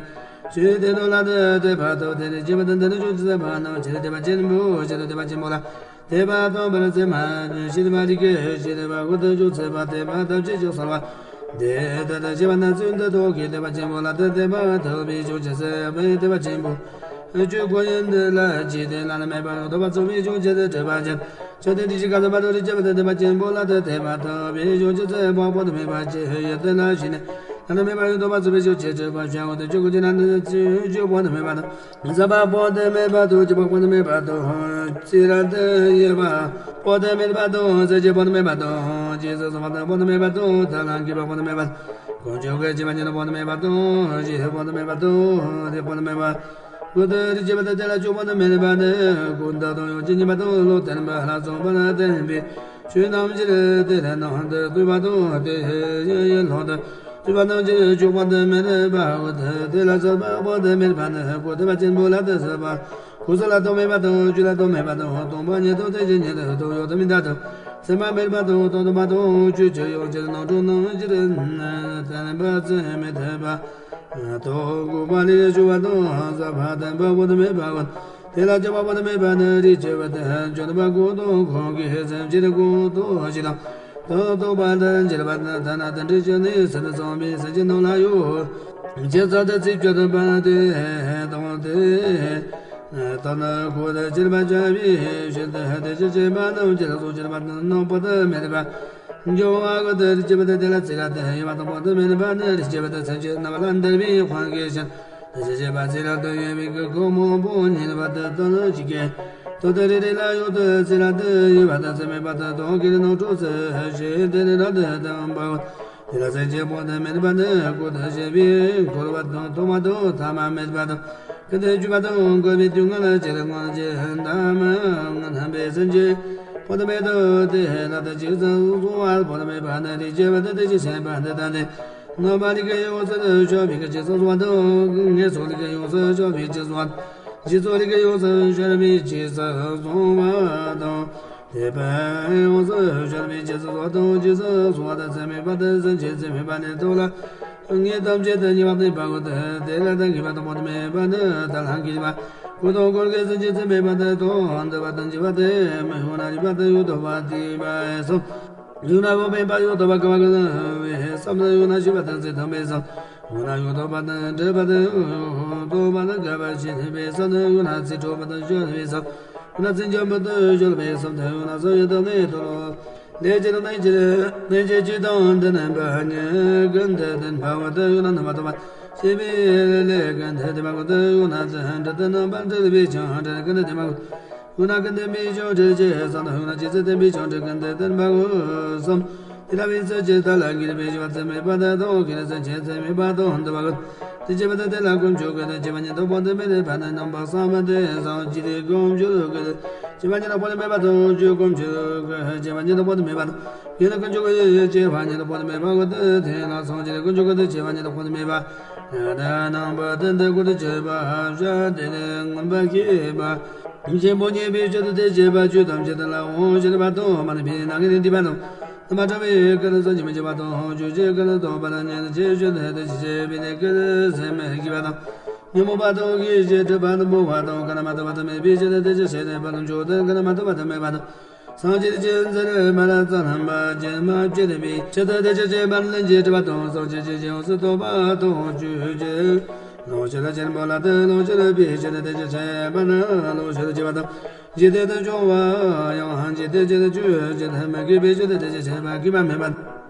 ཆོས་དེ་དག་ལ་དེ་དད་པ་ཐོབ་དེ་ནི་སྐྱེས་པ་དང་དེ་ནི་ཆོས་ཅི་ཟེར་བ་རྣམས་ཆེ་རིགས་དད་པ་ཆེན་པོ་ཆེ་རིགས་དད་པ་ཆེན་པོ་ལ། དད་པ་དང་པར་སེམས་མ་ཤེས་པ་རིག་གི་ཤེས་པ་ཀུན་ཏུ་ཅུང་ཟད་པ་དད་པ་ཐམས་ཅད་ཀྱང་གསལ་བ། དེ་ལྟར་ཤེས་པ་ན་ཚུལ་འདི་དག་གིས་དད་པ་ཆེན་པོ་ལ་དེ་དད་པ་ཐོབ་པའི་ཕྱོགས་ཀྱི་སྲིད་པའི་དད་པ་ཆེན་པོ། ཆོས་ཀུན་ཡོན་ཏན་ལ་སྐྱེས་ཏེ་བླ་ན་མེད་པར་ཐོབ་པ་ཚུལ་བའི་ཕྱོགས་ཀྱི་སྲིད་གྲུབ་པ་ཅན། ཆོས་དེ་དེ་ཅི་ག་ཚ་བ་དང་རིག་བྱེད་པ་དང་དད་པ་ཆེན་པོ་ལ་དེ་དད་པ་ཐོབ་པའི་ཕྱོགས་ཀྱི་སྲིད་པ་སྤོང་དུ་མེད་པ་ཆེ་ཡོན་ཏན་ལ་ཞེན་ནས། བླ་ན་མེད་པར་ཡོད་དོ་པ་ཚུལ་བའི་ཕྱོགས་ཀྱི་གྲུབ་པ་ཆེན་པོ་དེ་ཆོས་ཀུན་གྱི་ནང་དུ་ཚུལ་ཆོས་སྤོང་དུ་མེད་པ་དང་། ཟབ་པ་སྤོང་དུ་མེད་པ་དང་། སྐྱེ་བ་སྤོང་དུ་མེད་པ་དང་། རྩིས་རབ་ཏུ་ཡོད་པ་སྤོང་དུ་མེད་པ་དང་། ཟད་བྱེད་སྤོང་དུ་མེད་པ་དང་། རྗེས་སུ་སོང་བ་དང་སྤོང་དུ་མེད་པ་དང་། ཐར་ལམ་གྱི་བ་སྤོང་དུ་མེད་པ་དང་། དཀོན་མཆོག་གི་སྤྱད་པ་ཉིད་སྤོང་དུ་མེད་པ་དང་། གཞི་སྤོང་དུ་མེད་པ་དང་། དེ་སྤོང་དུ་མེད་པ། ཀུན་ཏུ་རིག་བྱེད་པ་དང་དེ་ལ་ཆོས་སྤོང་དུ་མེད་པ་ནི། ཀུན་བཏགས་དང་ཡང་ཇི་སྙེད་པ་དང་ལུང་བསྟན་པ་ལ་སོགས་པ་ལ་བརྟེན་པའི་ཆོས་རྣམས་ཀྱི་དེ་ལ་ནང་དུ་བཙུད་པ་དང་། དེ་ཡི་ལྷག་ཏུ། སྲིད་པ་རྣམས་ཀྱི་མཆོག་དཔག་ཏུ་མེད་པ་འོད། དེ་ལ་སོགས་པ་དཔག་ཏུ་མེད་པ་ནི། གོ་ཐུབ་པ་ཆེན་པོ་ལ་དུ་སོགས་པ། གོ་ས་ལ་དོ་མེད་པ་དང་། ཆོས་ལ་དོ་མེད་པ་དང་། སྟོང་པ་ཉིད་དང་། རྟེན་ཅན་ཉིད་དང་། དོན་ཡོད་དུ་མི་འདའ་དང་། མཚན་མ་མེད་པ་དང་། དོན་དམ་པ་དང་། ཆོས་ཀྱི་དབྱིངས་ཀྱི་རྣམ་གྲངས་རྣམས་ཀྱིས་བསྟན་པ་ཚད་མེད་ཐུབ་པ་དང་། གོ་བ་ལས་བྱུང་བ་དང་། ཟབ་པ་དམ་པ་དཔག་ཏུ་མེད་པ་འོད། དེ་ལ་སྐྱེ་བ་དཔག་ཏུ་མེད་པ་ནི། རིགས་སྐྱེ་བ་དང་། འབྱོར་པ་གང་དང་གང་གིས། སེམས་ཅན་གང་དག་ཞིག་དང་། དོན་རྟོགས་པ་དང་། འཇུག་པ་དང་། ཐ་ན་དེ་འདྲ་ཞིག་ནི། སེམས་ཙམ་པའི་སེམས་ཅན་རྣམས་ལ་ཡང་། ཇི་ཙམ་དུ་ཚིག་བརྗོད་པ་དེ་དང་དེ། དོན་གོ་དང་བྱེད་པར་བྱ་བའི་ཕྱིར་དུ། དེ་བཞིན་གཤེགས་པ་རྣམས་ཀྱི་ལུགས་སུ། འཇུག་པ་དང་། རྣམ་པར་དག་མེད་པ། འཇུག་པ་དགོས་ཏེ། རིགས་སྐྱེ་བ་དང་། དེ་ལ་ཚིག་ལ་དོན་ཡོད་པ་དང་། དཔག་ཏུ་མེད་པ་ནི། རིགས་སྐྱེ་བ་དང་། སེམས་ཅན་རྣམས་ལ་འདུལ་བའི་དབང་གིས་ཤིན། དེ་བཞིན་གཤེགས་པ་ཚིག་ལ་དོན་ཡོད་པའི་གི་གོང་མང་པོ་ཉན་པ་དང་། དོན་ཞིག་གི་དོན་དེ་རེ་རེ་ལ་ཡོད་དོ། ཚིག་ལ་དོན་ཡོད་པ་དང་། ཚད་མེད་པ་དང་། དོན་གྱི་རྣམ་གྲངས་སུ་ཞེས་དེ་ནི་རབ་ཏུ་བསྟན་པའོ། དེ་ལ་སེམས་ཅན་དཔག་ཏུ་མེད་པ་ནི། གོ་དང་བྱེད་པས་འཁོར་བ་དང་། ཐོག་མ་དང་ཐ་མ་མེད་པ་དང་། ཀུན་ཏུ་རྒྱུ་བ་དང་། འགོག་པའི་དུས་ངན་ལ་སྤྱིར་སྔོན་གྱི་འདམ་རྔམ་པའི་སེམས་ཅན་དཔག་ཏུ་མེད་དོ། དེ་ལ་དེ་ཇི་ཙམ་གསུངས་པ་དཔག་ཏུ་མེད་པ་ནི། རིགས་སྐྱེ་བ་དང་། དེ་བཞིན་གཤེགས་པ་འདི་ལྟ་སྟེ། རྣམ་པ་ལས་ཀྱང་ཡོངས་སུ་གྱུར་པའི་ཇི་ཙམ་གསུངས་པ་དང་། ངེས་སོགས་ལས་ཀྱང་ཡོངས་སུ་གྱུར་པའི་ཇི་ཙམ། ཞེས་སོགས་ལས་ཀྱང་ཡོངས་སུ་གྱུར་པའི་ཇི་ཙམ་གསུངས་པ་དང་། དེ་བས་ཡོངས་སུ་གྱུར་པའི་ཇི་ཙམ་གསུངས་པ་དང་། ཇི་ཙམ་གསུངས་པ་དང་། ཚད་མེད་པ་དང་། སེམས་ཅན་ཚད་མེད་པ་ནི་ཐོབ་ལ། ངེས་དམ་བཅས་ཏེ་ཉེས་པ་མེད་པ་འོད། དེ་ལ་དོན་གོ་བ་དང་། དཔག་ཏུ་མེད་པ་ནི་དེ་ལ་གོ་བ། གོ་དང་གོ་བར་གྱུར་སེམས་ཅན་ཚད་མེད་པ་དང་། དོན་དམ་པ་དང་། བྱེད་པ་དེ་མི་ཡོང་ན་རིགས་པ་དང་ཡང་དག་པར་ཐོབ་པའི་བསམ། ཡང་ན་འཕགས་པའི་བསམ། ཡང་དག་པར་གོ་བ་གང་བའི་བསམ་དང་། ཡང་ན་ཤེས་པ་དང་། ཚད་དམ་པའི་བསམ། ཡང་ན་ཡང་དག་པ་དང་། འདྲེས་པ་དང་། ཡང་དག་པ་དང་། འགལ་བར་བྱེད་པའི་བསམ་དང་། ཡང་ན་ཚིག་འཕྲོག་པ་དང་། སྦྱོར་བའི་བསམ། ཡང་ན་ཚིག་འཇོམས་པ་དང་། སྦྱོར་བའི་བསམ་དང་། ཡང་ན་བསམ་ཡང་དག་ནི་མཐོལ་ལོ། ལས་ཀྱི་རྣམ་གཉིས་ཀྱི་རྣམ་གཉིས་ཀྱི་དང་། འདི་རྣམ་པ་གཉིས་ཀུན་ཏུ་བསྟན་པའོ། དེ་ཡང་ན་རྣམ་པར་དག་པ་ཞེས་པའི་ལས་ཀུན་ཏུ་བསྟན་པ་ཀུན་ཏུ། ཡང་ན་འབྲེལ་ཏེ་རྣམ་པར་འབྲེལ་བའི་ཆོས་འབྲེལ་ཀུན་ཏུ་བསྟན་པ་ཀུན་ཏུ། ཡང་ན་ཀུན་བསྟན་པའི་ཆོས་འབྲེལ་བྱེད་བསམ་དང་། ཡང་ན་ཇི་སྲིད་བསྟན་པའི་ཆོས་འབྲེལ་ཀུན་ཏུ་བསྟན་པའོ་གསུམ། དེ་ལ་བའི་ཚུལ་གྱིས་བརྟགས་ལ་དགེ་བའི་བྱ་བ་ཚད་མེད་པ་དང་། དོན་གྱི་སེམས་ཅན་ཚད་མེད་པ་དང་། འདུལ་བ་ཀུན་ཏུ་བྱེད་པ་དང་། དེ་ལ་དཀོན་མཆོག་གི་དོན་བྱེད་པ་ཉིད་དང་། དཔག་ཏུ་མེད་པ་ནི་རྣམ་པ་གསུམ་སྟེ། སངས་རྒྱས་དཀོན་མཆོག་གི་དོན་བྱེད་པ་ཉིད་དང་དཔག་ཏུ་མེད་པ་དང་། ཆོས་དཀོན་མཆོག་གི་བྱེད་པ་ཉིད་དང་དཔག་ཏུ་མེད་པ་དང་། དགེ་འདུན་དཀོན་མཆོག་གི་བྱེད་པ་ཉིད་དང་དཔག་ཏུ་མེད་པའོ། དེ་ལ་སངས་རྒྱས་དཀོན་མཆོག་གི་དོན་བྱེད་པ་ཉིད་དང་དཔག་ཏུ་མེད་པ། དེ་རྣམ་པ་བསྟན་ཏེ་ཀུན་ཏུ་སྤྱོད་པ་བྱ། དེ་ནི་མངོན་པར་ཤེས་པ་ཆེན་པོ་རྙེད་པའི་ཕྱིར་དུ། དེ་བྱེད་པ་ཆོས་ཐམས་ཅད་ལ་དབང་བྱེད་པ་དང་། མ་ནུས་པའི་སྣང་ངན་ལས་འདས་པ་དང་། རྣམ་པར་གྲོལ་བའི་ཀུན་ཏུ་བྱམས་ཀྱིས་མི་ཁྱབ་པ་དང་། ཆོས་ཀྱི་ཀུན་ཏུ་རྟོགས་པ་དང་། ཉན་ཐོས་ཀྱི་ཆོས་དེ་ལྟར་ཤེས་པས་ནི། ཀུན་སེམས་བསྐྱེད་པ་དང་། ཉོན་མོངས་པ་དང་ཤེས་བྱའི་སྒྲིབ་པ་དང་སྤོང་བ་དང་། ཀུན་ན་མ་དག་པ་དང་མེད་པའི་ཕྱིར་དུ། དེ་ཅི་ཕྱིར་ནི་དཔལ་མཆོག་དང་། ཀུན་ན་མ་དག་པ་དང་མེད་པ་དང་། སངས་རྒྱས་ཀྱི་མཛད་པ་ལ་ཙམ་ལྷན་པ་ཅན་མ་བྱེད་པའི་ཕྱིར་དུ། དེ་ཅི་ཕྱིར་དཔལ་ལྷུན་གྱིས་གྲུབ་པ་དང་། སངས་རྒྱས་ཀྱི་ཡོངས་སུ་རྟོགས་པ་དང་། ཆོས་ཀྱི་ལོངས་སྤྱོད་ཆེན་པོ་ལ་དེ་ལོངས་སྤྱོད་པའི་ཕྱིར་དུ། དེ་ཅི་ཕྱིར་དཔལ་ལོངས་སྤྱོད་བྱེད་པ་དང་། འཇིག་རྟེན་དུ་སྐྱོང་བ་ཡང་འཇིག་རྟེན་གྱི་ཆོས་ཀྱི་དོན་མི་དགེ་བའི་ཕྱིར་དུ། དེ་ཅི་ཕྱིར་དཔལ་དགེ་བ་མེད་པ་དང་།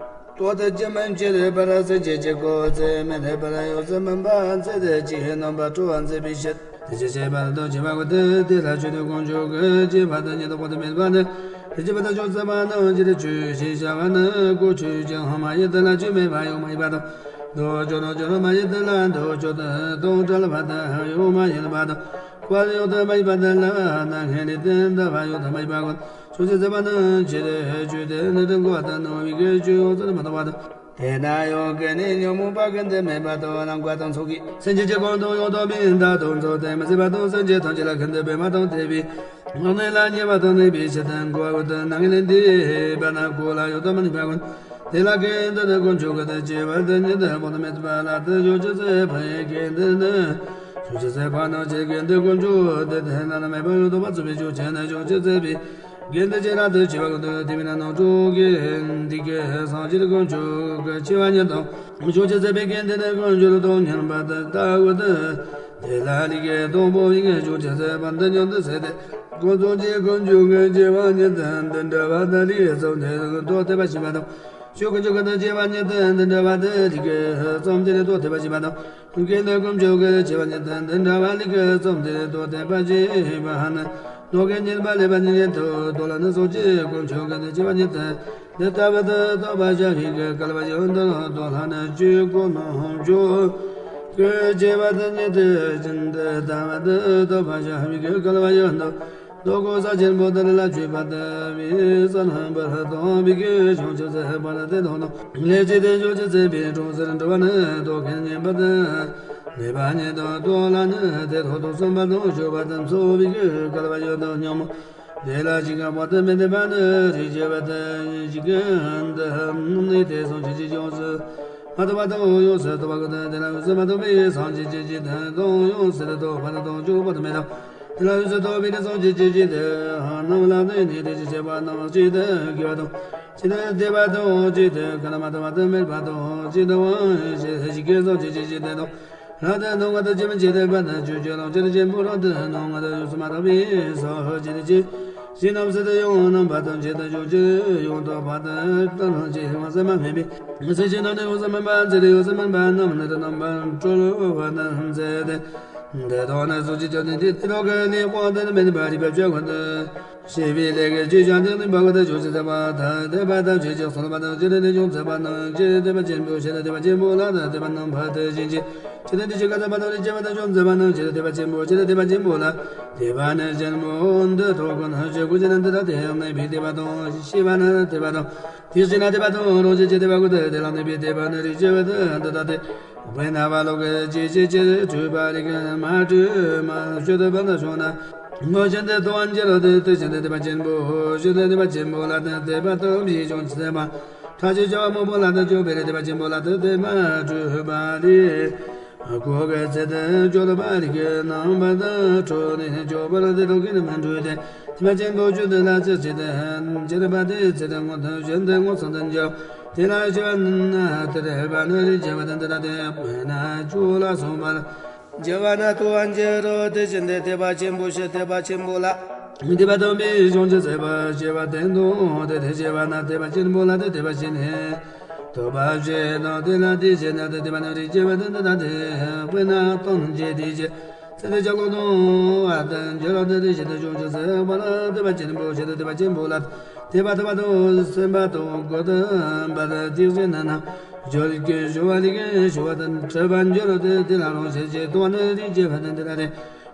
ལྟོ་ལྡིར་གྱིས་མི་འཇིགས་པར། སེམས་ཅན་གྱི་སྒོ་ཚད་མེད་པར། ཡོངས་སུ་སྨིན་པ་མཛད་དེ། ཅི་ཡང་རྣམ་པར་གྲོལ་བར་མཛད་པའི་ཕྱིར། དེ་ཅི་ཕྱིར་དཔལ་དུ་བྱེད་པ་ཀུན་ཏུ། དེ་ལ་ཆོས་དང་དཀོན་མཆོག་གི་བྱེད་པ་དང་། ཉན་ཐོས་དཔག་ཏུ་མེད་པ་ནི། དེ་བྱེད་པ་དང་ཆོས་སྟོན་པ་རྣམས་ཀྱི་ཆོས་ཞེས་བྱ་བ་ནི། གོ་ཆོད་ཅིང་མ་ཡིན་དེ་ལ་ཆོས་མེད་པ་ཡང་མ་ཡིན་པ་དང་། ལྡོག་ཕྱོགས་རྣམས་ཀྱང་མ་ཡིན་དེ་ལ། ལྡོག་ཕྱོགས་དང་བྲལ་བ་དང་ཡང་མ་ཡིན་པ་དང་། བར་ཡང་དུ་མ་ཡིན་པ་དེ་ལ། སྣང་ངན་ལས་བརྟེན་འདུ་བ་ཡང་དུ་མ་ཡིན་པ་ཀུན། ཕྱོགས་ཆོས་སྟོན་པ་རྣམས་ཀྱི་ཆོས་དེ་ནི། དུ་འགོག་པ་དང་སྣང་བའི་ཆོས་ཡོངས་སུ་མི་གཏོང་བ་དང་། དེ་ལྟ་ཡང་ཀུན་ནས་ཉོན་མོངས་པ་ཀུན་ཏུ་མེད་པ་དང་། རང་ག་དང་ཚོགས་ཀྱི་སེམས་ཅན་གྱི་གང་དང་ཡང་དག་པའི་མཐའ་དང་ཚོགས་དེ་མི་སྲིད་པ་དང་། སེམས་ཅན་ཐམས་ཅད་ལ་ཀུན་ཏུ་ཕན་པ་དང་། དེ་བས་སྣང་ངན་ལས་ཉེ་བར་དུ་གནས་པའི་ཕྱིར་དུ། འགོག་པ་དང་སྣང་ངན་ལས་འདས་པ་ན། འགོག་ལ་ཡང་དུ་མི་གནས་པ་ཀུན། དེ་ལ་ཀུན་ཏུ་དཀོན་མཆོག་གི་དོན་བྱེད་པ་དང་། ཉན་ཐོས་དཔག་ཏུ་མེད་པ་ལ་དེ་ཕྱོགས་ཆོས་སྟོན་པའི་དགེ་འདུན་ནི། ཕྱོགས་ཆོས་སྟོན་པ་རྣམས་ཀྱི་དགེ་འདུན་དཀོན་མཆོག་དེ་དེ་བླ་ན་མེད་པ་ཡང་དག་པར་རྫོགས་པའི་ཕྱོགས་ཀྱི་ནི། ཕྱོགས་ཆོས་སྟོན་པའི་དགེ་འདུན་གྱི་རབ་ཏུ་ཕྱེ་བ་ཀུན་ཏུ། དེ་བས་ན་རྣམ་གྲོལ་གྱི་འདི་སྐད་སངས་རྒྱས་དཀོན་མཆོག་གི་ཆེ་བ་ཉིད་དང་། ཕྱོགས་ཆོས་སྟོན་པའི་དགེ་འདུན་ནི་དཀོན་མཆོག་ལ་དོན་གཉེར་བ་དེ་ལྟ་བུ་སྟེ། དེ་ལ་ལས་ཀྱི་དང་པོ་ཡི་ཕྱོགས་ཆོས་སྟོན་པ་འདི་སྙམ་དུ་ཟེར་ཏེ། ཀུན་རྫོབ་ཀྱི་དཀོན་མཆོག་གི་ཆེ་བ་ཉིད་དང་། འདི་འདྲ་བ་དང་ལས་ཀྱི་རྩོམ་དེ་དང་། དོན་སྟོན་པ་ཞེས་པ་དང་། ཆོས་དཀོན་མཆོག་གི་དོན་བྱེད་པ་ཉིད་དང་། འདི་འདྲ་བ་དང་ལས་ཀྱི་རྩོམ་དེ་ནི་དོན་སྟོན་པ་ཞེས་པ་དང་། དགེ་འདུན་དཀོན་མཆོག་གི་ཆེ་བ་ཉིད་དང་། འདི་འདྲ་བ་ལས་ཀྱི་རྩོམ་དེ་ནི་དོན་སྟོན་པ་ཞེས་པ་ནི། ལྡོག་གི་ཉེས་པ་ལས་པ་ཉིད་ཉིད་དུ་དོན་ལ་ནི་སངས་རྒྱས་དཀོན་མཆོག་གི་དོན་བྱེད་པ་ཉིད་དང་། འདི་ལྟ་བུ་དུ་རྟོགས་པར་བྱ་བའི་གི་སྐལ་བ་ཡང་དུ་དོན་ལ་ནི་ཆོས་དཀོན་མཆོག་གི་ཆེ་བ་དང་ཉིད་དུ་ཅན། འདི་ལྟ་བུ་དུ་རྟོགས་པར་བྱ་བའི་གི་སྐལ་བ་ཡང་དུ། ལོ་ཀོ་ས་ཆེན་པོ་དེ་ལ་ཆོས་པ་དེ་བའི་ས་ལམ་པར་དང་བི་གའི་བྱུང་ཆུབ་སེམས་དཔའ་དེ་དང་དང་ལས་ཅི་དེ་བྱུང་ཆུབ་སེམས་དཔའི་གྲོང་ཁྱེར་འགྲོ་བ་ནི་ལྡོག་མཁན་ཉན་པ་དེ། ལེགས་པ་ཉིད་དུ་རྟོགས་ལ་ནི་དེ་ཐོག་ཏུ་སོན་པ་དང་སྤྱོད་པ་དང་འཚོ་བའི་གི་སྐལ་བ་ཡོད་དོ་སྙམ་མོ། དེ་ལ་ཅི་ག་བ་དུ་མི་ལྡན་པ་ནི་རིགས་ཆེ་བ་དེ་ཡི་གི་འདི་ནི་དེ་སོང་ཅི་ཅི་ཡོངས་སུ་མ་ཐུབ་པ་དང་ཡོངས་སུ་ཐུབ་པ་ཀུན་ཏུ་དེ་ལ་འོས་སུ་མ་ཐུབ་པའི་སངས་རྒྱས་ཀྱི་ཅི་དང་ཡོངས་སུ་ཐུབ་པ་དང་སྤྱོད་པ་དུ་མི་དང་། དེ་ལ་འོས་སུ་ཐུབ་པའི་དེ་སོང་ཅི་ཅི་ཅི་དེ་རྣམས་ལ་དེ་ནི་དེ་ཅི་བྱེད་པ་རྣམས་ཅི་དེ་དགེ་བ་དང་ཅི་དེ་བདེ་བ་དང་ཅི་དེ་ག་ན་མ་ཐུབ་པ་དུ་མེད་པ་དང་ཅི་དེ་དབང་ཞེས་ཞི་གེ་སོང་ཅི་ཅི་ཅི་དེ་དང་། རང་དོན་སྣང་ངོ་དང་ཇི་མི་ཇི་ལྟར་པ་དང་ཆོས་ཅན་ལོངས་སྤྱོད་ཆེན་པོ་རང་དོན་སྣང་ངོ་དང་ཡོངས་སུ་མ་རྟོགས་པའི་སོ་ཅི་དང་ཅི། ཞིང་རྣམས་སུ་དུ་ཡང་རྣམ་པ་ཐམས་ཅད་དུ་ཕྱོགས་ཀྱི་ཡང་དག་པ་དང་ལྟར་སྣང་ཅི་ཡང་སེམས་མ་སྨིན་པའི་སེམས་ཅན་རྣམས་ནི་ཡོངས་སུ་སྨིན་པ་མཛད་དེ་ཡོངས་སུ་སྨིན་པ་རྣམས་ནི་རྣམ་པར་གྲོལ་བ་དང་མཛད་དེ། འདི་དག་ནི་སོ་ཅི་ཅི་ནི་དེ་དེ་དག་གི་ལས་དབང་དུ་མེད་པ་རིགས་པ་བཅུ་ཀུན་ཏུ། ཤེས་པའི་ལས་ཀྱི་ཆོས་ཀྱང་དེ་ནི་བག་ཏུ་ཆོས་ཅི་ཟེར་བ་དང་དད་པ་དང་ཆོས་ཀྱི་སོགས་པ་དང་ཅི་ནི་ནི་ཅུང་ཟད་པ་རྣམས་ཀྱིས་དད་པ་ཆེན་པོ་ཞེས་ནི་དད་པ་ཆེན་པོ་ལ་ནི་དད་པ་རྣམ་པ་དེ་བཞིན་གྱི་ཅི་ནི་དེ་ཆོས་ག་ཟེར་བ་དང་ནི་ཆེ་བ་དང་ཅུང་ཟད་པ་རྣམས་ཀྱིས་དད་པ་ཆེན་པོ་ཞེས་ནི་དད་པ་ཆེན་པོ་ལ་དད་པ་ནི་ཆེན་པོ་འདི་ཐོག་ཀུན་ནས་ཆོས་ཀུན་གྱི་ནི་འདི་ལྟ་སྟེ་གནས་པའི་དད་པ་དང་ཤེས་པ་ནི་དད་པ་དང་དེ་བཞིན་ན་དད་པ་དང་རང་བཞིན་གྱིས་དད་པ་ཀུན་ཏུ་དེ་ལ་གནས་པའི་དད་པ་ནི་རིགས་ཆེ་བ་དང་འདི་ལྟ་སྟེ། དཔེར་ན་བ་ལོ་གི་ཅི་ཅི་ཅི་སྤྲུལ་པ་རིགས་མ་སྤྲུལ་མ་སྤྱོད་དུ་བ་ན་བྱུང་ན། ངོ་ཤེས་འདི་ལྟོ་བ་འགྱུར་རོ་དེ་དེ་བཞིན་དུ་དད་པ་ཆེན་པོ་ཞེས་དད་པ་ཆེན་པོ་ལ་དད་པ་དང་བཞི་ཅུང་ཆེ་བ། ཕྲ་ཕྱིར་བྱ་བ་མང་པོ་ལ་དད་ཅུང་སྤེལ་དད་པ་ཆེན་པོ་ལ་དད་དེ་མ་སྤྲུལ་པ་རིགས། གོ་གི་ཚེ་དེ་སྤྱོད་པ་རིགས་རྣམ་པ་དང་འཕྲོ་ནས་སྤྱོད་པ་ལ་དད་དོ་གིན་མ་འགྲུལ་ཏེ། དད་པ་ཆེན་པོ་བཅུ་དེ་ལ་ཚེ་ཚེ་དེ་འགྱུར་བ་དེ་ཚེ་དེ་ངོ་དང་གཞན་དེ་ངོ་ཚང་དུ་འགྱུར། དེ་ལ་སྐྱེ་བ་ནི་དེར་བ་ནི་རིགས་སྐྱེ་བ་དང་དེ་ལ་དེ་བས་ན་བཅུ་ལ་སོགས་པ་ལ། སྐྱེ་བ་ན་ལྟོ་བ་འགྱུར་རོ་དེ་བཞིན་དུ་དད་པ་ཆེན་པོ་ཞེས་དད་པ་ཆེན་པོ་ལ། དད་པ་དམ་པའི་བྱང་ཆུབ་སེམས་དཔའ་སྐྱེ་བ་དེ་དང་དེ་དེ་སྐྱེ་བ་ན་དད་པ་ཆེན་པོ་ལ་དེ་དད་པ་ཆེན་ནས། ཐོབ་པ་བྱེད་དང་དེ་ལ་དེ་བཞིན་དུ་དད་པ་ནི་རིགས་སྐྱེ་བ་དང་དེ་ལ་དེ་དཔེར་ན་སྟོང་བྱེད་དེ་བྱེད། ཚེ་དེ་ཆགས་ལོག་དང་བ་དང་འགྱུར་བ་དང་དེ་བཞིན་དུ་བྱང་ཆུབ་སེམས་དཔའ་ལ་དད་པ་ཆེན་པོ་ཞེས་དད་པ་ཆེན་པོ་ལ། དད་པ་ཐོབ་པ་དང་སེམས་པ་དང་གོ་ཏུ་བ་དང་དེ་བཞིན་ན་ན། སྦྱོར་གྱི་ཞུ་བ་ལས་ཀྱི་ཞུ་བ་དང་འཕྲད་པ་འགྱུར་བ་དེ་དེ་ལ་རང་བཞིན་གྱིས་སྟོང་བ་ནི་རིགས་སྐྱེ་བ་དང་དེ་ལ་དེ།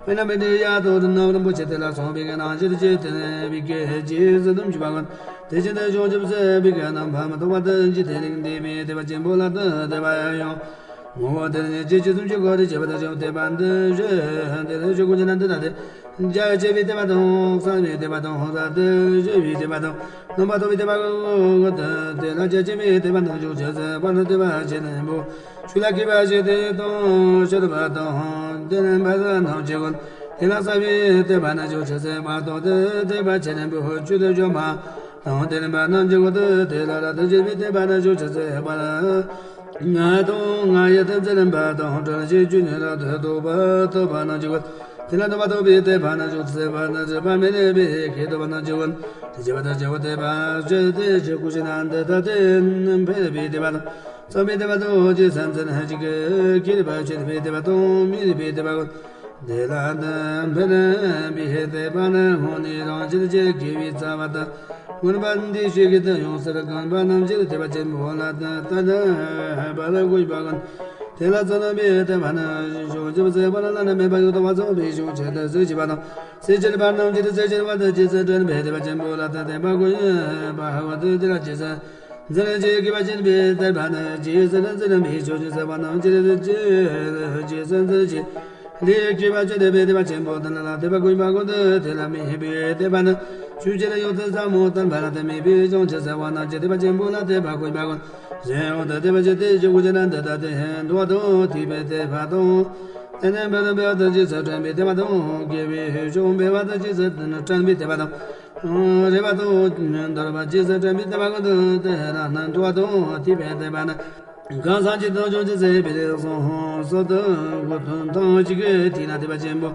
དཔེར་ན་མི་འདྲའི་ཡ་དང་རི་ནང་རིན་པོ་ཆེ་དེ་ལ་སོགས་པའི་གི་ནང་ཕྱིར་སྐྱེ་དེ་བའི་གི་རྗེས་སུ་དམ་ཆུ་བ་ཀུན། དེ་བཞིན་དུ་བྱང་ཆུབ་སེམས་དཔའི་གི་རྣམ་པ་མི་རྟོག་པ་དང་འཇིག་རྟེན་ལས་འདས་པའི་དད་པ་ཆེན་པོ་ལ་དད་པ་ཡང་། ངོ་བོ་དེ་ནི་ཇི་ཇི་ཙམ་གྱི་གོ་རེ་བྱེད་པ་དང་བྱང་དད་པ་འདི་བཞི་དེ་ལ་ཆོས་ཀུན་གྱི་ནང་དུ་ལྟ་སྟེ། རྒྱ་ཆེ་བའི་དད་པ་དང་བསམ་པའི་དད་པ་དང་ཧོ་ད་དེ་བཞི་བའི་དད་པ་དང་རྣམ་པར་རྟོག་པའི་དད་པ་གོ་ད་དེ་ལ་རྒྱ་ཆེ་བའི་དད་པ་དང་བྱང་ཆུབ་སེམས་དཔའ་ནི་དད་པ་ཆེ་ནན་པོ། ཆོས་ལ་མཁས་པ་ཞིག་དེ་དང་ཤེས་རབ་དང་དེ་ལ་འབད་པ་རྣམས་ཀྱི་ཀུན། དེ་ལ་བསམ་པའི་དད་པ་ནི་བྱང་ཆུབ་སེམས་དཔའ་རྟོགས་ཏེ་དད་པ་ཆེ་ནན་པོ་ཆོས་དང་མཆོད་པ་དང་དེ་ལ་འབད་རྣམས་ཀྱི་ཀུན་ཏུ་དེ་ལ་རབ་ཏུ་ཕྱིན་པའི་དད་པ་ནི་བྱང་ཆུབ་སེམས་དཔའ་ལ། ང་དང་ང་ཡི་དམ་ཚིག་ལ་འབད་དང་གྲོལ་ཞིང་ཆོས་ཉིད་རབ་ཏུ་རྟོགས་པ་ཐོབ་པ་རྣམས་ཀྱི་ཀུན། དེ་ལ་སྣང་བ་རྟོགས་པའི་དད་པ་ནི་བྱང་ཆུབ་སེམས་དཔའ་ནི་རིག་པ་མི་གནས་པའི་ཤེས་རྟོགས་པ་རྣམས་ཀྱི་ཀུན། དེ་སྐྱེ་བ་དང་སྐྱེ་བོ་དད་པ་ཞེས་དེ་ཞེས་ཀུན་གཞི་ན་འདི་ལྟ་སྟེ་འཕེལ་བའི་དད་པ་དང་། བསམ་པའི་དད་པ་དང་ཅི་བསམ་ཚུལ་གཅིག་གི་ཁྱེར་བ་ཆེན་པོའི་དད་པ་དང་མི་རིགས་པའི་དད་པ་ཀུན། དེ་ལ་དམ་པའི་དད་པ་ནི་སྔོན་ནས་རང་བཞིན་གྱིས་དགེ་བའི་རྩ་བ་དང་། མངོན་པ་འདི་ཞིག་གིས་དེ་ཡོངས་སུ་གང་བ་རྣམས་ཀྱི་དད་པ་ཆེན་པོ་ལ་དད་པར་དགོས་པ་ཀུན། དེ་ལ་ཚོགས་རྣམས་པའི་དད་པ་ནི་བྱང་ཆུབ་སེམས་དཔའ་ལ་བླ་ན་མེད་པ་ཡང་དག་པར་རྫོགས་པའི་བྱང་ཆུབ་ཏུ་སེམས་བསྐྱེད་པ་དང་། སེམས་བསྐྱེད་པ་རྣམས་ཀྱི་སེམས་བསྐྱེད་པ་དང་རྗེས་སུ་དྲན་པའི་དད་པ་ཆེན་པོ་ལ་དད་པ་དགོས་པ་ཀུན། དེ་ལ་རྗེས་སུ། འཛིན་རྒྱུ་དགེ་བ་ཅན་པའི་དད་པ་ནི་རྗེས་སུ་འཛིན་པའི་ཕྱོགས་ཀྱི་སེམས་དཔའ་རྣམས་ཀྱི་རྗེས་སུ་འཛིན་ཅིང་། ལས་དགེ་བ་ཅན་པའི་དད་པ་ཆེན་པོ་དེ་ལ་དད་པ་དགོས་པ་ཀུན་ཏུ་དེ་ལ་མེད་པའི་དད་པ་ནི་ཆོས་ཅན་ཡོངས་སུ་ཟབ་མོ་དམ་པར་གཏད་མེད་པའི་བྱང་ཆུབ་སེམས་དཔའ་རྣམས་ཀྱི་དད་པ་ཆེན་པོ་ལ་དད་པ་དགོས་པ་ཀུན། གཞན་ཡང་དུ་དད་པ་ཅན་དེ་ཆོས་ཀུན་གྱི་ནང་དུ་ལྟ་སྟེ་འདུལ་བ་དང་ཐེག་པའི་དད་པ་དང་། དེ་ནས་འབད་དང་འབད་བ་དང་རྗེས་སུ་དྲན་པའི་དད་པ་དང་། དགེ་བའི་ཕྱོགས་འབད་བ་དང་རྗེས་སུ་དྲན་པའི་དད་པ་དང་། རེ་བ་དང་འདོད་པ་རྗེས་སུ་དྲན་པའི་དད་པ་ཀུན་ཏུ་དེ་ལ་འདུལ་བ་དང་ཐེག་པའི་དད་པ་ནི། གང་ཟག་གཅིག་དང་བྱང་ཆུབ་སེམས་དཔའི་ལས་གསུམ་སོགས་དང་དགུ་དང་ཐམས་ཅད་ཀྱི་དེ་ལ་དད་པ་ཆེན་པོ་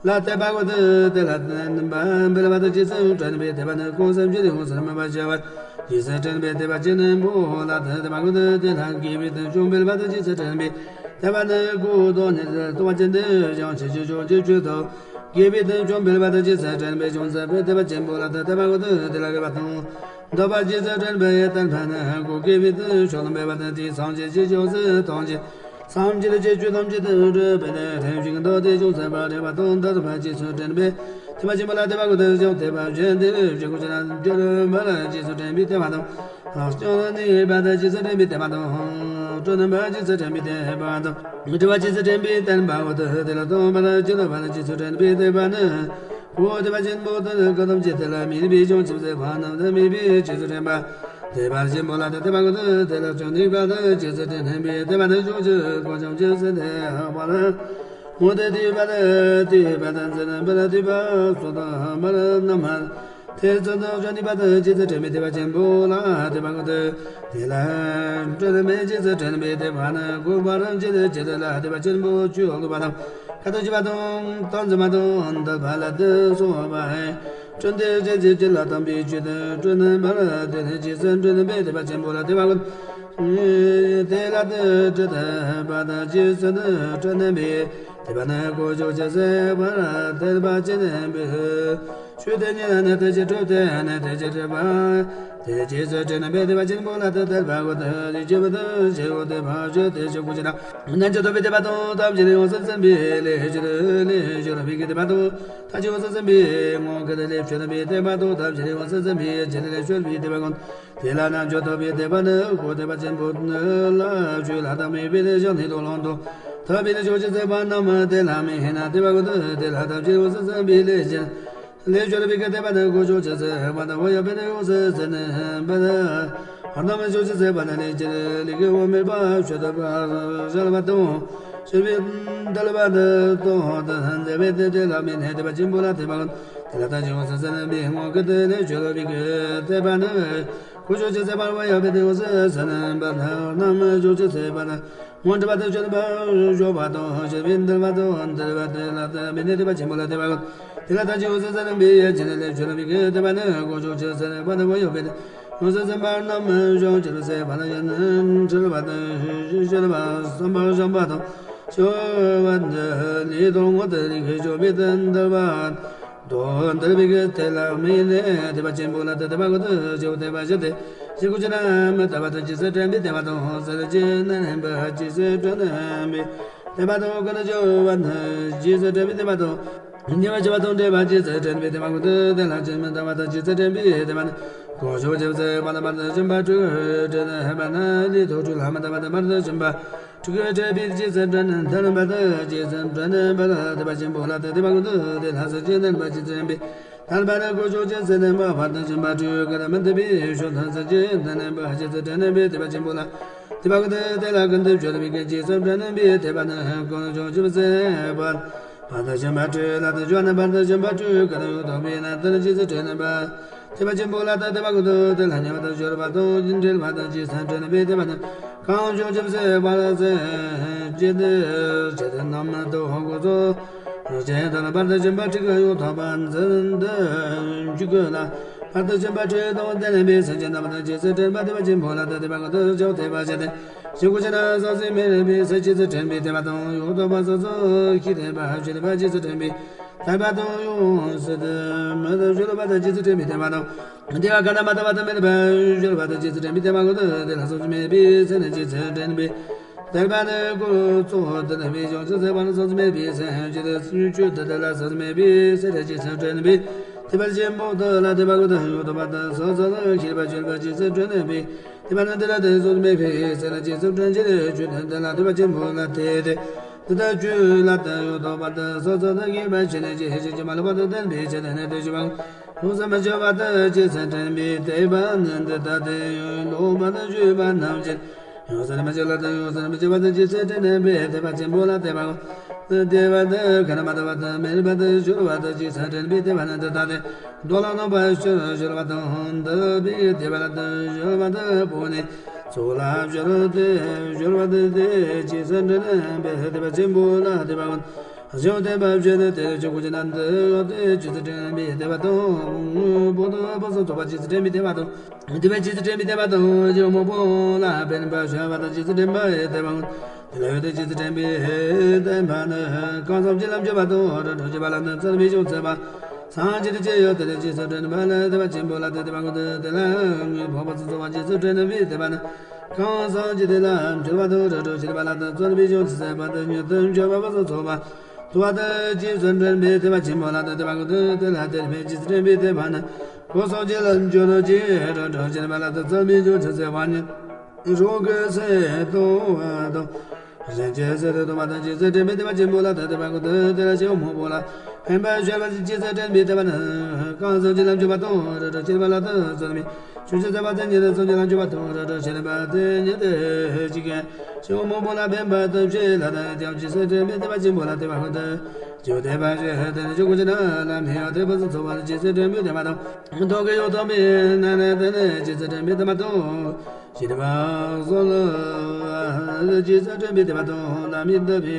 ལ་དད་པ་ཀུན་ཏུ་དེ་ལ་དད་པ་འབད་བ་དང་རྗེས་སུ་དྲན་པའི་དད་པ་ནི་གང་སེམས་ཅན་ཡོངས་སུ་སྨིན་པར་བྱ་བ་རྗེས་སུ་དྲན་པའི་དད་པ་ཅན་པོ་ལ་དད་པ་ཀུན་ཏུ་དེ་ལ་དགེ་བའི་དོན་ཕྱོགས་འབད་བ་དང་རྗེས་སུ་དྲན་པའི་དད་པ་ནི་སྐུ་གདོང་ནི་རྟོགས་པ་ཅན་དུ་ཞིང་ཆེ་ཆེ་ཆུང་ཆེ་ཆུང་དུ། དགེ་བའི་དོན་ཕྱོགས་འབད་བ་དང་རྗེས་སུ་དྲན་པའི་བྱང་ཆུབ་པའི་དད་པ་ཆེན་པོ་ལ་དད་པ་ཀུན་ཏུ་དེ་ལ་དགེ་བ་དང་། འདོད་པ་རྗེས་སུ་དྲན་པའི་དད་པ་ནི་སྐུ་དགེ་བའི་དོན་ཕྱོགས་ལ་འབད་བ་དང་དེ་སངས་རྒྱས་ཀྱི་ཕྱོགས་སུ་ཐམས་ཅད་སངས་རྒྱས་ཀྱི་ཆོས་ཐམས་ཅད་དུ་འགྲོ་བའི་ལས་ཐམས་ཅད་ཀྱི་མདོ་སྡེ་ཅུང་ཟད་པ་རེ་བ་དང་འདོད་པ་རྗེས་སུ་དྲན་པའི་ དད་པ་ཆེན་པོ་ལ་དད་པ་ཀུན་ཏུ་བྱུང་། དད་པ་བྱས་ཏེ་ལུས་ཀྱི་སྐུ་ཅི་ན་སྐྱོར་མ་ལ་རྗེས་སུ་དྲན་པའི་དད་པ་དང་། སྐྱོར་ནི་པ་དང་རྗེས་སུ་དྲན་པའི་དད་པ་དང་། སྐྱོར་ནི་པ་རྗེས་སུ་དྲན་པའི་དད་པ་དང་། སྒྲུབ་པ་རྗེས་སུ་དྲན་པའི་དད་པ་ཀུན་ཏུ་དེ་ལ་སྟོན་པ་དང་སྤྱི་ལ་པ་དང་རྗེས་སུ་དྲན་པའི་དད་པ་ནི། ཁོ་དད་པ་ཆེན་པོ་དེ་ནི་གང་ཐམས་ཅད་དེ་ལ་དམིགས་པའི་བྱང་ཆུབ་སེམས་དཔའ་རྣམས་དང་དམིགས་པའི་རྗེས་སུ་དྲན་པ། དད་པ་ཆེན་པོ་ལ་དད་པ་ཀུན་ཏུ་དེ་ལ་སྐྱོར་ནི་པ་དང་རྗེས་སུ་དྲན་པའི་དད་པ་ནི་བྱང་ཆུབ་ཀུན་བྱང་ཆུབ་སེམས་དཔའ་ལ། མོ་དེ་དུས་པ་དང་དུས་པ་དང་འཛིན་པ་ལ་དུས་པ་སོགས་དང་མར་རྣམ་མ་དེ་ཚོ་དང་བྱང་ནི་པ་དང་རྗེས་སུ་དྲན་པའི་དད་པ་ཆེན་པོ་ལ་དད་པ་ཀུན་ཏུ་དེ་ལ་སྐྱོར་མེད་རྗེས་སུ་དྲན་པའི་དད་པ་ནི་གོ་བར་འགྱུར་ཏེ་ཇི་ལྟར་ལ་དད་པ་ཆེན་པོ་བཅུ་ལུས་པ་དང་། ཁ་ཏུ་བྱེད་པ་དང་། སྟོང་འཛིན་པ་དང་། འདུལ་བ་ལ་དེ་སོགས་པ། སྐྱོན་དེ་ཅན་ཅིག་ཅི་ལ་དམ་པའི་ཆོས་དེ་སྐྱོན་ནི་མར་དེ་ནི་རྗེས་སུ་འགྲོ་ནི་པའི་དད་པ་ཆེན་པོ་ལ་དད་པ་ཀུན། དེ་ལ་དེ་དྲི་དད་པ་དང་རྗེས་སུ་འགྲོ་ནི་པའི་དད་པ་ནི་གོ་ཆོག་ཅེས་ཟེར་བར་དད་པ་ཆེན་པོའི་ཆོས་དེ་ཉིད་ནི་དེ་ཅི་འཕྲོས་ཏེ་ནི་དེ་ཅི་འཕྲོས་པ། དེ་རྗེས་སུ་དྲན་པའི་དད་པ་ཆེན་པོ་ལ་དེ་དད་པ་ཀུན་ཏུ་རིགས་ཀྱི་བུ་དང་ཞེས་པ་དེ་ཕར་ཞོག་དེ་ཞོག་གུ་ཅི་ན། རྣལ་འབྱོར་ཐོབ་པའི་དད་པ་དང་ཐམས་ཅད་ཡོངས་སུ་ཟིན་པའི་ལས་སྦྱོར་ལས་སྦྱོར་བའི་དད་པ་དང་ཐམས་ཅད་ཡོངས་སུ་ཟིན་པའི་ངང་གིས་ལས་སྦྱོར་བའི་དད་པ་དང་ཐམས་ཅད་ཡོངས་སུ་ཟིན་པའི་རྗེས་ལས་སྦྱོར་བའི་དད་པ་ཀུན། དེ་ལ་རྣལ་འབྱོར་ཐོབ་པའི་དད་པ་ནི་གོ་དད་པ་ཆེན་པོ་ལ་ཆོས་ལ་དམིགས་པའི་ལས་བྱང་ནས་ལོག་ལམ་དུ་ཐོབ་པའི་ལས་ཆོས་ཅི་ཟེར་བ་རྣམས་དེ་ལ་དམིགས་ན་དད་པ་ཀུན་ཏུ་དེ་ལ་ཐམས་ཅད་ཡོངས་སུ་ཟིན་པའི་ལས་ཀྱི། ལས་སྦྱོར་བའི་དད་པ་ནི་གོ་ཆོག་ཅེས་ཟེར་བ་དང་། འོ་ཡ་པའི་ནི་ཡོངས་སུ་ཟིན་པ་ནི། རྣམ་ཆོས་ཅི་ཟེར་བ་ནི་ལས་ཀྱི་ལས་ཀྱི་འོག་མིན་པ་ཆོས་ཐོབ་པར་བྱ་བ་དང་། སྤྱོད་པའི་འདུལ་བ་འདི་དང་འདི་མཛད་པའི་དེ་དེ་ལ་དམིགས་ནས་དད་པ་ཆེན་པོ་ལ་དད་པ་ཀུན། དེ་ལ་ཐམས་ཅད་ཡོངས་སུ་ཟིན་པའི་ངང་གིས་དེ་ལས་སྦྱོར་བའི་དད་པ་ནི། གོ་ཆོག་ཅེས་ཟེར་བ་འོ་ཡ་པའི་ནི་ཡོངས་སུ་ཟིན་པ་ནི། རྣམ་ཆོས་ཅི་ཟེར་བ་ནི། སྔོན་འགྲོ་བ་དང་བྱོན་པ་སྦྱོར་བ་དང་སྤྱོད་པའི་འདུལ་བ་དང་འདུལ་བ་དེ་ལ་དམིགས་ནས་དད་པ་ཆེན་པོ་ལ་དད་པ་ཀུན། དེ་ལ་ཐམས་ཅད་ཡོངས་སུ་ཟིན་པའི་ཡེ་ཅི་ནས་ལས་སྦྱོར་བའི་དད་པ་ནི་གོ་ཆོག་ཅེས་ཟེར་བ་དང་འོ་ཡ་པའི་ནི་ཡོངས་སུ་ཟིན་པ་རྣམ་གཞག་ཅི་རུ་ཟེར་བ་ལ་ཡང་ནི་འཁྲུལ་བ་དང་ཤེས་པ་བསམ་པ་བཞག་པ་དང་སྤྱོད་པ་འདི་ལས་དང་ངོ་དེ་རིགས་སྦྱོར་བའི་འདུལ་བ། དོན་འདུལ་བའི་དེ་ལ་དམིགས་ནས་དད་པ་ཆེན་པོ་ལ་དད་པ་ཀུན་ཏུ་ཞུ་དད་པ་ཞུ་སྟེ། ཞེས་གུ་ཅི་ན་མི་ལྟ་བ་དང་རྗེས་སུ་དྲན་པའི་དད་པ་དང་། གསལ་བྱེད་རྣམ་པར་རྗེས་སུ་དྲན་པའི་དད་པ་དང་། ཀུན་ཏུ་སྦྱོར་བ་ནི་རྗེས་སུ་དྲན་པའི་དད་པ་དང་། ཉེ་བར་སྤྱོད་པ་དང་འབྲེལ་བར་རྗེས་སུ་དྲན་པའི་དད་པ་ཀུན་ཏུ་དེ་ལ་ཅི་མི་ལྟ་བ་དང་རྗེས་སུ་དྲན་པའི་དད་པ་ནི། གོ་ཆོག་ཅེས་ཟེར་བ་ལ་བར་དུ་ཕྱིན་པ་དྲུག་དྲན་པ་ནི་ལས་ཐོག་དྲུག་ལ་མི་ལྟ་བ་དང་བར་དུ་ཕྱིན་པ། དྲུག་གི་འཕྲད་པའི་རྗེས་སུ་དྲན་ནས་མཐར་འབད་དེ་རྗེས་སུ་དྲན་པ་ལ་དད་པ་ཆེན་པོ་ལ་དད་པ་ཀུན་ཏུ་དེ་ལ་གསལ་བྱེད་རྣམ་པར་རྗེས་སུ་དྲན་པའི་དད་པ་ནི་གོ་ཆོག་ཅེས་ཟེར་ནས་མ་བར་དུ་ཕྱིན་པ་དྲུག་གི་མི་མཐུན་པའི་ཕྱོགས་དང་གསལ་བྱེད་རྣམ་པར་རྗེས་སུ་དྲན་པའི་དད་པ་ཆེན་པོ་ལ་དད་པ་ཀུན་ཏུ་དེ་ལ་ཀུན་ཏུ་སྦྱོར་བའི་རྗེས་སུ་དྲན་པའི་དད་པ་ནི་གོ་ཆོག་ཅེས་ཟེར་བ། བར་དུ་ཕྱིན་པ་དྲུག་ལ་དུ་སྦྱོར་ནས་བར་དུ་ཕྱིན་པ་དྲུག་གི་ཡོད་དོ་བས་ན་དེར་རྗེས་སུ་དྲན་པ། དད་པ་ཆེན་པོ་ལ་དད་པ་ཀུན་ཏུ་དེ་ལ་ཉེ་བར་དུ་སྦྱོར་བ་དང་འབྲེལ་བ་དང་རྗེས་སུ་དྲན་པའི་དད་པ་ནི། གང་བྱུང་ཅི་ཟེར་བ་ལ་ཟེར་རྗེས་དེ་རྗེས་དེ་རྣམ་དུ་ཧོ་གོ་ཚོ། རྗེས་དེ་ལ་བར་དུ་ཕྱིན་པ་དྲུག་ཡོད་དོ་བ་འཛིན་དུ་འཇུག་གི་ལ། བར་དུ་ཕྱིན་པ་དྲུག་དང་དེ་ལས་པའི་སེམས་ཅན་རྣམས་དང་རྗེས་སུ་དྲན་པ་དད་པ་ཆེན་པོ་ལ་དད་པ་ཀུན་ཏུ་བྱང་དད་པ་བྱས་ཏེ། ཞིག་གུ་ཅི་ན་སོ་སོའི་མི་རིགས་པའི་སེམས་རྗེས་སུ་དྲན་པའི་དད་པ་དང་ཡོད་དོ་བ་སོ་སོ་ཤེས་ལྡན་པ་ཤེས་ལྡན་པ་རྗེས་སུ་དྲན་པའི། དད་པ་དང་ཡོངས་སུ་དུ་མི་དུ་སྦྱོར་བ་དང་རྗེས་སུ་དྲན་པའི་དད་པ་དང་། དེ་བ་ག་ན་མ་དད་པ་དང་མི་དད་པ་སྦྱོར་བ་དང་རྗེས་སུ་དྲན་པའི་དད་པ་ཀུན་ཏུ་དེ་ལ་སོ་སོ་མེད་པའི་སེམས་ནི་རྗེས་སུ་དྲན་པའི་དད་པ་ནི་ཀུན་རྫོབ་དེ་ནི་མི་འབྱུང་ཅི་ཟེར་བ་ནི་སོ་སོ་མེད་པའི་སེམས་རྗེས་སུ་ཆོས་དེ་དེ་ལ་སོ་སོ་མེད་པའི་སེམས་རྗེས་སུ་དྲན་པའི་དད་པ་ཆེན་པོ་དེ་ལ་དད་པ་ཀུན་ཏུ་ཡོད་དོ་བ་དང་སོ་སོ་ལ་ཤེས་པ་སྦྱོར་བ་རྗེས་སུ་དྲན་པའི་དད་པ་ནི་དེ་ལ་དེ་སོ་སོ་མེད་པའི་སེམས་རྗེས་སུ་དྲན་ཕྱིར་ཆོས་དེ་དེ་ལ་དད་པ་ཆེན་པོ་ལ་དད་དེ། དེ་ལྟར་ཆོས་ལ་དད་ཡོད་དོ་བ་དང་སོ་སོ་དང་ངེས་པ་ཕྱིན་ནས་ཅི་ཧེ་ཅི་ཅི་མ་ལུས་པ་དང་ལྡན་པའི་ཕྱིར་དེ་ནི་དེ་ཞུ་བ། ཡོངས་སུ་མི་སྐྱོ་བ་དང་རྗེས་སུ་དྲན་པའི་དད་པ་ནི་འདི་ལྟ་སྟེ། ལོག་པ་དང་སྤྱོད་པ་རྣམས་ཀྱིས་ཡོངས་སུ་མི་སྐྱོ་ལ་དང་ཡོངས་སུ་མི་སྐྱོ་བ་དང་རྗེས་སུ་དྲན་པའི་དད་པ་ཆེན་པོ་ལ་དད་པ་དད་པ་དང་ག་ན་མ་དད་པ་དང་མི་རིགས་པ་དང་སྦྱོར་བ་དང་རྗེས་སུ་དྲན་པའི་དད་པ་ནི་འདི་ལྟ་སྟེ། རྡོ་ལ་གནོན་པ་ཕྱིར་སྦྱོར་བ་དང་འདུལ་བའི་དད་པ་ལ་དང་སྦྱོར་བ་དང་པོ་ནི། ཚོགས་ལ་སྦྱོར་ཏེ་སྦྱོར་བ་དེ་དེ་རྗེས་སུ་དྲན་པའི་དད་པ་ཆེན་པོ་ལ་དད་པ་ཀུན། གཞན་དད་པ་བྱས་ཏེ་དེ་ལ་ཆོས་སྐུ་ཅི་ན་འདི་ཡོད་དེ་རྗེས་སུ་དྲན་པའི་དད་པ་དང་། པོ་དང་པོ་སོགས་ཚོགས་པ་རྗེས་སུ་དྲན་པའི་དད་པ་དང་། དད་པ་རྗེས་སུ་དྲན་པའི་དད་པ་དང་། གཞན་མང་པོ་ལ་ཕན་པར་བྱ་བ་དང་རྗེས་སུ་དྲན་པའི་དད་པ་ཀུན། དེ་ལ་ཡོད་དེ་རྗེས་སུ་དྲན་པའི་དད་པ་ནི། གང་བསམ་གྱིས་ལམ་སྐྱོད་པ་དང་། ར་འཕྲོད་བྱེད་པ་ལ་ནི་བརྩོན་པས་བྱང་ཆུབ་པ། སངས་རྒྱས་དེ་ཅི་ཡོད་དེ་ལ་རྗེས་སུ་དྲན་པ་ལ་དད་པ་ཆེན་པོ་ལ་དད་པ་ཀུན་ཏུ་དེ་ལ་ངེས་འཕགས་པ་སོགས་ཚོགས་པ་རྗེས་སུ་དྲན་པའི་དད་པ་ནི། གང་སངས་རྒྱས་དེ་ལ་འབྱོར་བ་དང་ར་འཕྲོད་བྱེད་པ་ལ་དང་བརྩོན་པས་བྱང་ཆུབ་སེམས་དཔའ་དང་མྱུར་དུ་འབྱོར་བ་སོགས་ཚོགས་པ། ཐུབ་པ་དང་རྗེས་སུ་དྲན་པའི་དད་པ་ཆེན་པོ་ལ་དད་པ་ཀུན་ཏུ་དེ་ལ་དད་པའི་རྗེས་སུ་དྲན་པའི་དད་པ་ནི་སྒོ་སོགས་ཀྱི་ལམ་གྱུར་ཏོ་ཅེས་རོ་གྲོལ་ཕྱིར་པ་ལ་དད་བསམ་པའི་བྱང་ཆུབ་སེམས་དཔའ་ཉིད་རང་གི་སེམས་རྟོགས་པ་དང་། གཞན་གྱི་སེམས་རྟོགས་པ་དང་རྗེས་སུ་དྲན་པའི་དད་པ་ཆེན་པོ་ལ་དད་པ་ཀུན་ཏུ་དེ་ལ་སྐྱེ་བོ་མང་པོ་ལ་ཕན་པར་ཤོག་པ་རྗེས་སུ་དྲན་པའི་དད་པ་ནི་གང་ཟག་གི་ལམ་གྱུར་པ་དང་རོ་གྲོལ་ཕྱིར་པ་ལ་དད་བསམ་པའི་བྱང་ཆུབ་སེམས་དཔའ་དེ་ཉིད་དུ་སེམས་ཀྱི་ལམ་གྱུར་པ་དང་རོ་གྲོལ་ཕྱིར་པ་དེ་ཉིད་དུ་གཅིག་ཀྱང་སྐྱེ་བོ་མང་པོ་ལ་ཕན་པ་ཐོབ་ཕྱིར་ལ་དད་ཀྱང་རྗེས་སུ་དྲན་པའི་དད་པ་ཆེན་པོ་ལ་དད་པ་ཀུན་ཏུ་སྐྱེ་བོ་དད་པ་ཞེས་དེ་ནི་ཆོས་ཀུན་གྱི་ནང་ལ་མི་གཡོ་དད་པ་སུ་འཚོ་བར་རྗེས་སུ་དྲན་པའི་དད་པ་དང་། ཐོག་གི་ཡུལ་ཐོབ་པའི་ནང་ནས་དེ་ནི་རྗེས་སུ་དྲན་པའི་དད་པ་དང་། ཞེས་པ་སོགས་ལ་རྗེས་སུ་དྲན་པའི་དད་པ་དང་། བླ་མའི་བསྟན་པའི་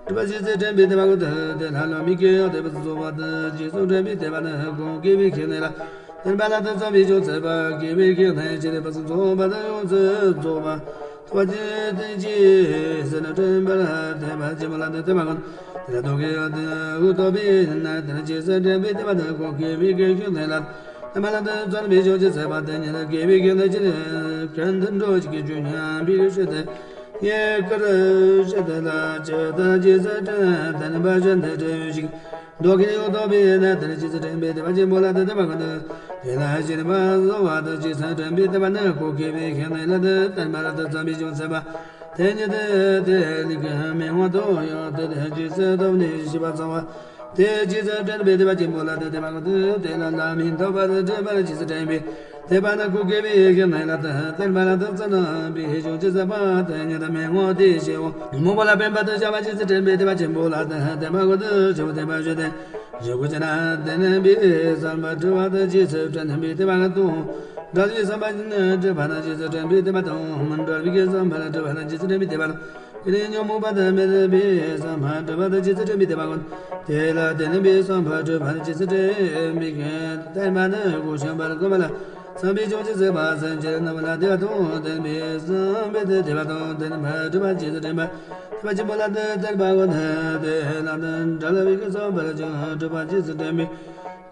སྒྲུབ་པ་རྗེས་སུ་དྲན་པའི་དད་པ་ཀུན་ཏུ་དེ་ལ་བླ་མའི་སྐད་ཡང་དད་པ་སུ་འཚོ་བར་དུ་རྗེས་སུ་དྲན་པའི་དད་པ་ནི་གང་སྐྱེ་བའི་ཁྱིམ་ནས་ལ། དེར་པ་ལ་དེ་བསམ་པའི་བྱང་ཆུབ་པ་སྐྱེ་བའི་ཁྱིམ་ནས་ཅི་རིགས་པ་སུ་འཚོ་བ་དང་ཡོངས་སུ་རྫོགས་པ་ཐོབ་པ་ཅི་སྟེ་ཅི་ཟེར་ན་དྲན་པར་དད་པ་ཆེན་པོ་ལ་དད་པ་ཀུན་དེ་ལ་ཐོག་གི་ཡོད་དེ་འུ་ཐོབ་པའི་ན་དེ་ལ་ཅི་ཟེར་དྲན་པའི་དད་པ་དང་གང་སྐྱེ་བའི་ཁྱིམ་ནས་ལ། དེར་པ་ལ་དེ་བསམ་པའི་བྱང་ཆུབ་སེམས་དཔའ་དེ་ཉིད་ལ་སྐྱེ་བའི་ཁྱིམ་ནས་ཅི་རིགས་ཁྱིམ་དུ་འགྲོ་ཅི་སྐྱེ་བཅུ་མཉམ་པའི་ཕྱིར་དུ། ངེས་ཀར་ཞེས་དེ་ལ་ཅི་ལྟར་རྗེས་སུ་དྲན་དེ་ནི་བ་ཞེས་དེ་དྲན་ཞིག་འདོད་ཀྱི་ཡོད་དོ་བས་ན་དེར་རྗེས་སུ་དྲན་པའི་དད་པ་ཆེན་པོ་ལ་དེ་དད་པ་ཀུན་ཏུ་དེ་ལ་ཞེན་པ་བཟོ་བ་དང་རྗེས་སུ་དྲན་པའི་དད་པ་ནི་གང་སྐྱེ་བའི་ཁྱིམ་ནས་ལ་དེ་དེར་པ་ལ་དེ་བསམ་པའི་བྱང་ཆུབ་སེམས་དཔའ་དེ་ཉིད་དུ་དེ་ལས་ཀྱང་མི་མངོན་དོ་ཡང་དེ་དེ་རྗེས་སུ་ཐོབ་ནས་ཞེས་པ་ཚང་བ། དེ་རྗེས་སུ་དྲན་པའི་དད་པ་ཆེན་པོ་ལ་དེ་དད་པ་ཀུན་ཏུ་དེ་ལ་བླ་མའི་ཐོབ་པར་འདྲེན་པར་རྗེས་སུ་དྲན་པའི་དད་པ་ནི་གང་སྐྱེ་བའི་ཁྱིམ་ནས་ལ་དེ་དེར་པ་ལ་དེ་བསམ་པའི་བྱང་ཆུབ་སེམས་དཔའ་དེ་ཉིད་དུ་མི་མངོན་ཏེ་སྐྱེ་བོ་མང་པོ་ལ་ཕན་པ་དང་བྱ་བ་རྗེས་སུ་དྲན་པའི་དད་པ་ཆེན་པོ་ལ་དེ་དད་པ་ཀུན་ཏུ་ཆེ་བོ་དད་པ་ཞུ་སྟེ་ཞུ་དགོས་ཅི་ན་དེ་ནི་བའི་བསམ་པ་སྒྲུབ་པ་དང་རྗེས་སུ་དྲན་པའི་དད་པ་དང་འབྲེལ་བའི་བསམ་པ་སྒྲུབ་པ་དང་རྗེས་སུ་དྲན་པའི་དད་པ་དང་མི་འབྲལ་བའི་བསམ་པ་སྒྲུབ་པ་དང་རྗེས་སུ་དྲན་པའི་དད་པ་དང་། དེ་ནས་ཉོན་མོངས་པ་དང་མེད་པའི་བསམ་པ་སྒྲུབ་པ་དང་རྗེས་སུ་དྲན་པའི་དད་པ་ཀུན། དེ་ལ་དེ་ནས་པའི་བསམ་པ་སྒྲུབ་པ་དང་རྗེས་སུ་དྲན་པའི་དད་པ་ནི་གོ་ཆེན་པར་གོམས་པ་ལ་བསམ་པའི་བྱང་ཆུབ་སེམས་དཔའ་སེམས་ཅན་རྣམས་ལ་དད་པ་དང་ལྡན་པའི་བསམ་པའི་དད་པ་དང་ལྡན་པ་སྒྲུབ་པ་རྗེས་སུ་དྲན་པ་དད་པ་ཆེན་པོ་ལ་དད་པ་ཀུན། དེ་ལ་དེ་འབྲལ་བའི་བསམ་པ་ལ་ཀྱང་སྒྲུབ་པ་རྗེས་སུ་དྲན་པའི་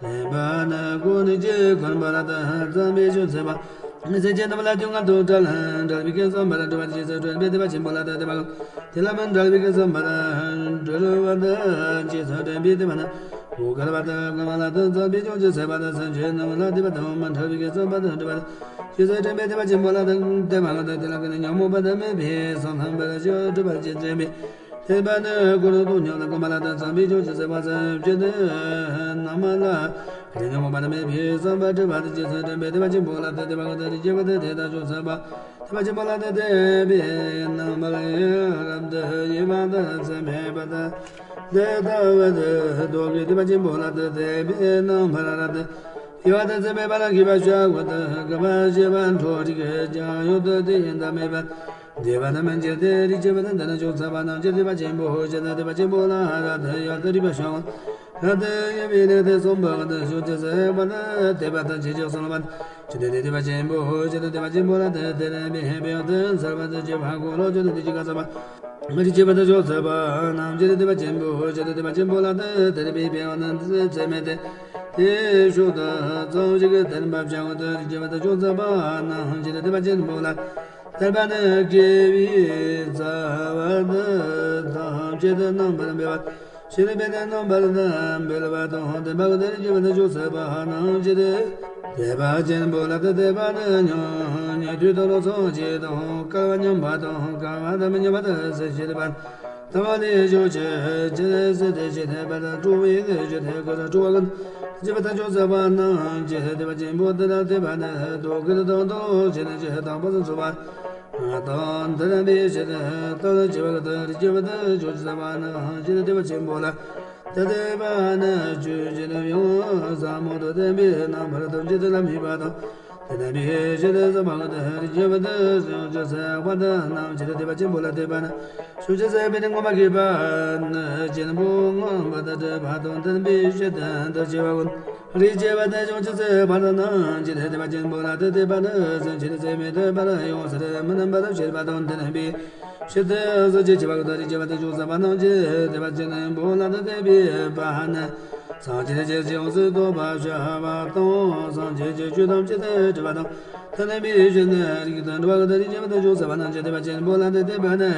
དད་པ་ནི་གོ་ནི་ཅི་གོམས་པ་ལ་དད་བསམ་པའི་བྱང་ཆུབ་སེམས་དཔའ། སེམས་ཅན་རྣམས་ལ་སྡུག་བསྔལ་དང་བྲལ། འབྲལ་བའི་བསམ་པ་ལ་སྒྲུབ་པ་རྗེས་སུ་དྲན་པའི་དད་པ་ཆེན་པོ་ལ་དད་པ་ཀུན། དེ་ལ་མི་འབྲལ་བའི་བསམ་པ་ལ་སྒྲུབ་པ་དང་རྗེས་སུ་དྲན་པའི་དད་པ་ནི་གོ་དཀའ་བ་དང་དཀའ་བ་ལ་དད་བསམ་པའི་བྱང་ཆུབ་སེམས་དཔའ་དང་སེམས་ཅན་རྣམས་ལ་དད་པ་དང་མི་འབྲལ་བའི་བསམ་པ་དང་སྒྲུབ་པ་དང་རྗེས་སུ་དྲན་པའི་དད་པ་ཆེན་པོ་ལ་དད་པ་ཀུན། དེ་ལ་ཀུན་ནས་ཉོན་མོངས་པ་དང་མེད་པའི་བསམ་པ་ལ་སྒྲུབ་པ་རྗེས་སུ་དྲན་པའི་དད་པ་ནི་གོ་རུ་དུ་ཉམས་ལ་གོམས་པ་ལ་དད་བསམ་པའི་བྱང་ཆུབ་སེམས་དཔའ་སེམས་ཅན་རྣམས་ལ་ཀུན་ནས་ཉོན་མོངས་པ་དང་མེད་པའི་བསམ་པ་སྒྲུབ་པ་དང་རྗེས་སུ་དྲན་པའི་དད་པ་ཆེན་པོ་ལ་དད་དད་པ་ཀུན་དང་རིགས་ཀྱི་བུ་དང་དེ་དག་བྱང་སེམས་དཔའ། དད་པ་ཆེན་པོ་ལ་དད་དད་པའི་རྣམ་པར་རབ་ཏུ་དབྱེ་བ་དང་ཚད་མེད་པ་དང་དེ་ལྟ་བུ་དེ་ལྡོག་གི་དད་པ་ཆེན་པོ་ལ་དད་དད་པའི་རྣམ་པར་རབ་ཏུ་དབྱེ་བ་དང་ཚད་མེད་པ་ལ་མཁས་པ་བྱ་བ་དང་དགག་པ་བྱེད་པ་འཕྲོ་རིག་ཀྱང་ཡོད་དོ། དེ་ཡིན་དང་མེད་པ་འདོད་པ་དང་མི་འགྱུར་ཏེ། རིགས་ཀྱི་བུ་དང་དེ་ནི་བྱང་སེམས་དཔའ་རྣམས་ཀྱི་དད་པ་ཆེན་པོ་ཞེས་དང་དད་པ་ཆེན་པོ་ལ་རབ་ཏུ་ཡར་དུ་རིག་པ་བྱ་བ་རབ་ཏུ་དབྱེ་བའི་ལེའུ་སྟེ་གསུམ་པ་དང་བྱང་ཆུབ་སེམས་དཔའ་དང་དད་པ་དང་བྱང་ཆུབ་སེམས་དཔའ་ཆེན་པོའི་དད་པ་ཆེན་པོ་ཞེས་དང་དད་པ་ཆེན་པོ་ལ་དད་དད་པའི་ཕན་ཡོན་དང་ཚར་བ་དང་བཅས་པ་འཁོར་ལོ་བཅུ་དང་དེ་བཞིན་གང་ཟག་པ། རིགས་ཀྱི་བུ་དང་བྱང་སེམས་དཔའ་རྣམས་ཀྱི་དད་པ་ཆེན་པོ་ཞེས་དང་དད་པ་ཆེན་པོ་ལ་དད་དད་པའི་ཕན་ཡོན་དང་ཚད་མེད་དེ། དེའི་ཤུགས་དང་ཙམ་ཞིག་གིས་དད་པ་བྱ་བ་དང་རིགས་ཀྱི་བུ་དང་བྱང་སེམས་དཔའ་རྣམས་ཀྱི་དད་པ་ཆེན་པོ་ལ། དད་པ་ནི་དགེ་བའི་རྩ་བ་དང་ཐམས་ཅད་རྣམ་པར་འབེལ་བ། ཕྱིར་འབེལ་ཏེ་རྣམ་པར་འབེལ་བ་དང་ལྡན་པ་ཀུན་ཏུ་རིགས་ཀྱི་བུ་དང་བྱང་སེམས་དཔའ་རྣམས་ཀྱི་དད་པ་ཆེན་པོ་ལ་དད་པ་ནི་ཉོན་ཉན་དུས་དང་རང་སངས་རྒྱས་དང་སྐལ་བ་མཉམ་པ་དང་སྐལ་བ་དང་མི་མཉམ་པ་དང་སེམས་ཤེས་པ། ལྟ་བ་ལས་ཕྱོགས་ཆོས་ཅན་སྲིད་དེ་ཞི་བདེ་བར་དུ་སྤྲོ་བའི་ལས་ཀྱི་ཐད་ཀར་སྤྲོ་བ་ཀུན། རྗེ་བ་དང་ཆོས་ཟབ་པ་རྣམས་ཀྱི་དད་པ་ཆེན་པོ་དེ་ལ་དད་པ་ནི་རྟོག་གེ་དང་དོན་ཆེན་གྱི་དང་པོ་སུ་འཚོ་བ་དང་མཐུན་པའི་ཕྱིར་དུ་ལྟར་བྱེད་པ་དང་རྗེ་བ་དང་ཆོས་ཟབ་པ་རྣམས་ཀྱི་དད་པ་ཆེན་པོ་ལ་དད་པ་ནི་ཆོས་ཀྱི་ཡང་ཟབ་མོ་དང་ལྡན་པའི་རྣམ་པར་ཐམས་ཅད་དུ་ལམ་ཡིན་པ་དང་། དེ་ལྟ་བུའི་ཕྱིར་དུ་བསམ་པ་ཀུན་ཏུ་རིགས་ཀྱི་བུ་དང་བྱང་ཆུབ་སེམས་དཔའ་རྣམས་ཀྱི་དད་པ་ཆེན་པོ་ལ་དད་པ་ནི། བྱང་ཆུབ་སེམས་དཔའི་ངོ་མ་མཁས་པ་ནི་ཆེན་པོ་མངོན་པ་དང་གྲུབ་པ་དང་ལྡན་པའི་ཕྱིར་དུ་འདུ་བྱེད་པ་ཀུན། རིགས་ཀྱི་བུ་དང་བྱང་ཆུབ་སེམས་དཔའ་རྣམས་ཀྱི་དད་པ་ཆེན་པོ་ལ་དད་པ་ནི། སེམས་ཅན་ཚད་མེད་པར་ཡོངས་སུ་མི་རྣམ་པར་ཕྱེ་བ་དང་ལྡན་པའི་ཕྱིར་དུ་གཟུགས་ཅན་བྱེ་བ་ཀུན་ཏུ་རིགས་ཀྱི་བུ་དང་བྱང་སེམས་དཔའ་རྣམས་ཀྱི་དད་པ་ཆེན་པོ་ལ་དད་པའི་དད་པ་ནི། སངས་རྒྱས་རྗེས་སུ་ཡོངས་སུ་རྟོག་པར་བྱ་བ་དང་། སངས་རྒྱས་ཀྱི་ཆོས་ཐམས་ཅད་དུ་སྤྲོས་པ་དང་། ཐ་མལ་པའི་གཞན་དུ་རིགས་དང་འགྲོ་བ་ཀུན་ཏུ་རིགས་ཀྱི་བུ་དང་བྱང་སེམས་དཔའ་རྣམས་ཀྱི་དད་པ་ཆེན་པོ་ལ་དད་པ་ནི།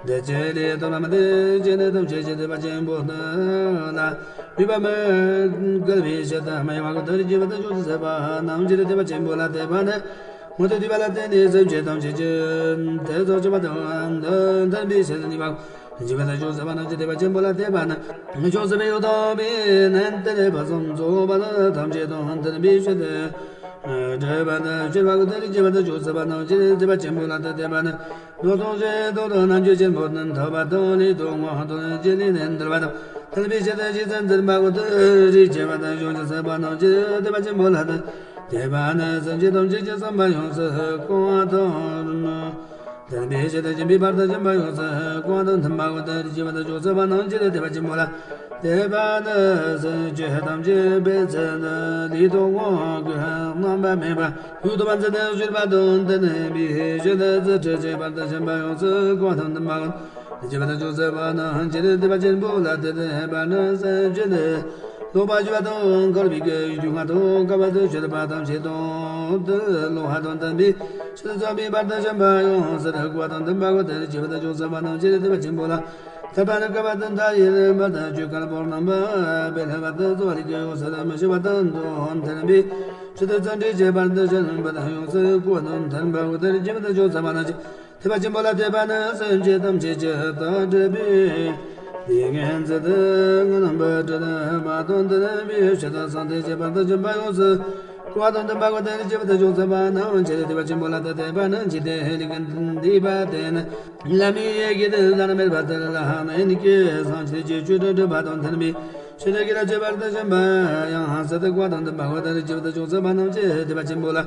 འདི་ཕྱི་ལས་དོན་ལ་མི་འདི་ཅི་ནས་དམ་ཆོས་ཀྱི་དད་པ་ཆེན་པོ་འདི་ལ་མོས་པ་མི་འགལ་བའི་ཕྱིར་དུ་སྨྲས་པ་གོ་དེར་སྐྱེ་བར་དུ་ཤོག་ཅིག་ཟེར་བ་ནང་བཞིན་དད་པ་ཆེན་པོ་ལ་དད་པ་ནི། མུ་སྟེགས་འདུས་པ་ལ་བརྟེན་ནས་སེམས་ཅན་ཐམས་ཅད་ཀྱི་དེ་ཚོགས་སྐྱེ་བ་དང་འདི་མཐུན་པའི་ཕྱིར་དུ་ནུས་པ་སྐྱེ་བར་དུ་ཤོག་ཟེར་བ་ནང་བཞིན་དད་པ་ཆེན་པོ་ལ་དད་པ་ནི། ཕྱོགས་སུ་མི་ཡོད་དང་པའི་ནན་ཏན་ཕུན་སུམ་ཚོགས་པ་ནི་ཐམས་ཅད་དང་མཐུན་པའི་ཕྱིར་དུ། སྒྲུབ་པ་ནི་སྤྱོད་པ་གོ་དེར་སྐྱེ་བར་དུ་ཤོག་ཟེར་བ་ནང་བཞིན་དད་པ་ཆེན་པོ་ལ་དད་པ་ནི། མདོ་སྟོང་ཞེས་བསྟོད་དོ་རྣམ་འགྱུར་ཆེན་པོ་ནི་ཐོབ་པ་དང་ལུས་དང་ངག་དང་ལྕེ་ལས་ནི་འདུལ་བ་དང་མཐུན་པའི་ཕྱིར་དུ་ཤེས་བྱ་འཛིན་པ་གོ་དེར་སྐྱེ་བར་དུ་ཤོག་ཅིག་ཟེར་བ་ནང་བཞིན་དད་པ་ཆེན་པོ་ལ་དད་པ་ནི། སེམས་ཅན་ཐམས་ཅད་ཀྱི་བསམ་པ་ཡོངས་སུ་བསྐང་བ་དང་། མཐུན་པའི་ཕྱིར་དུ་སྦྱིན་པའི་བར་དུ་སྦྱིན་པ་ཡོངས་སུ་བསྐང་བ་དང་མཐུན་པ་གོ་དེར་སྐྱེ་བར་དུ་ཤོག་ཟེར་བ་ནང་བཞིན་དད་པ་ཆེན་པོ་ལ། དད་པ་ནི་སེམས་ཅན་ཐམས་ཅད་པའི་ཚེ་ནི་ལུས་དང་ངག་གི་རྣམ་པ་མེད་པ་ཡུལ་དུ་མ་འཛིན་ནས་སྤྱོད་པ་དང་མཐུན་པའི་ཕྱིར་དུ་རྫུ་འཕྲུལ་གྱི་བར་དུ་སྦྱིན་པ་ཡོངས་སུ་བསྐང་བ་དང་མཐུན་པ་ཡོངས་སུ་སྐྱེ་བར་དུ་ཤོག་ཟེར་བ་ནང་བཞིན་དད་པ་ཆེན་པོ་ལ་དད་པ་ནི། སེམས་ཅན་ནི་ལོག་པར་གྱུར་པ་དང་འཁོར་བའི་རྒྱུ་ལྔ་དང་བསྐལ་པ་དུ་གྱུར་པ་ཐམས་ཅད་དང་དུ་སློང་བ་དང་མཐུན་པའི་ཕྱིར་དུ་བརྩམས་པའི་བར་དུ་སྦྱིན་པ་ཡོངས་སུ་བསྐང་བ་དང་མཐུན་པ་གོ་དེར་སྐྱེ་བར་དུ་ཤོག་ཟེར་བ་ནང་བཞིན་དད་པ་ཆེན་པོ་ལ། དད་པ་ནི་བསྐལ་པ་དུ་མཐའ་ཡས་པ་དང་ཆོས་འཁོར་བར་རྣམ་པར་སྤེལ་བར་དུ་གསོལ་བ་ལས་ཀྱང་ཡོངས་སུ་མི་ཤི་བ་དང་མཐུན་པའི་ཕྱིར་དུ་བརྩོན་འགྲུས་ཀྱི་བར་དུ་སྦྱིན་པ་དང་ཡོངས་སུ་བསྐང་བ་དང་མཐུན་པ་གོ་དེར་སྐྱེ་བར་དུ་ཤོག་ཟེར་བ་ནང་བཞིན་དད་པ་ཆེན་པོ་ལ་དད་པ་ནི། སེམས་ཅན་ཐམས་ཅད་ཀྱི་དོན་སྒྲུབ་པའི་ལས་ངན་ཚུལ་དུ་ངན་པར་སྤྲུལ་པ་དང་མཐུན་པའི་ཕྱིར་དུ་སངས་རྒྱས་ཀྱི་བར་དུ་སྦྱིན་པ་ཡོངས་སུ་བསྐང་བ་དང་མཐུན་པ་གོ་དེར་སྐྱེ་བར་དུ་ཤོག་ཟེར་བ་ནང་བཞིན་དད་པ་ཆེན་པོ་ལ་དད་པ་ནི། འཇིག་རྟེན་ལས་ཀྱི་འདས་པ་དེ་ནི་བླ་མའི་ཡི་གེ་དེ་ལ་མེད་པ་དེ་ལ་ནི་ཡིན་གྱི་སངས་རྒྱས་ཀྱི་ཆོས་སྒྲུབ་པ་དང་མཐུན་པའི་ཕྱིར་དུ་གྱེས་རབ་ཀྱི་བར་དུ་སྦྱིན་པ་ཡང་ཧང་སང་དུ་བསྐང་བ་དང་མཐུན་པ་གོ་དེར་སྐྱེ་བར་དུ་ཤོག་ཟེར་བ་ནང་བཞིན་དད་པ་ཆེན་པོ་ལ།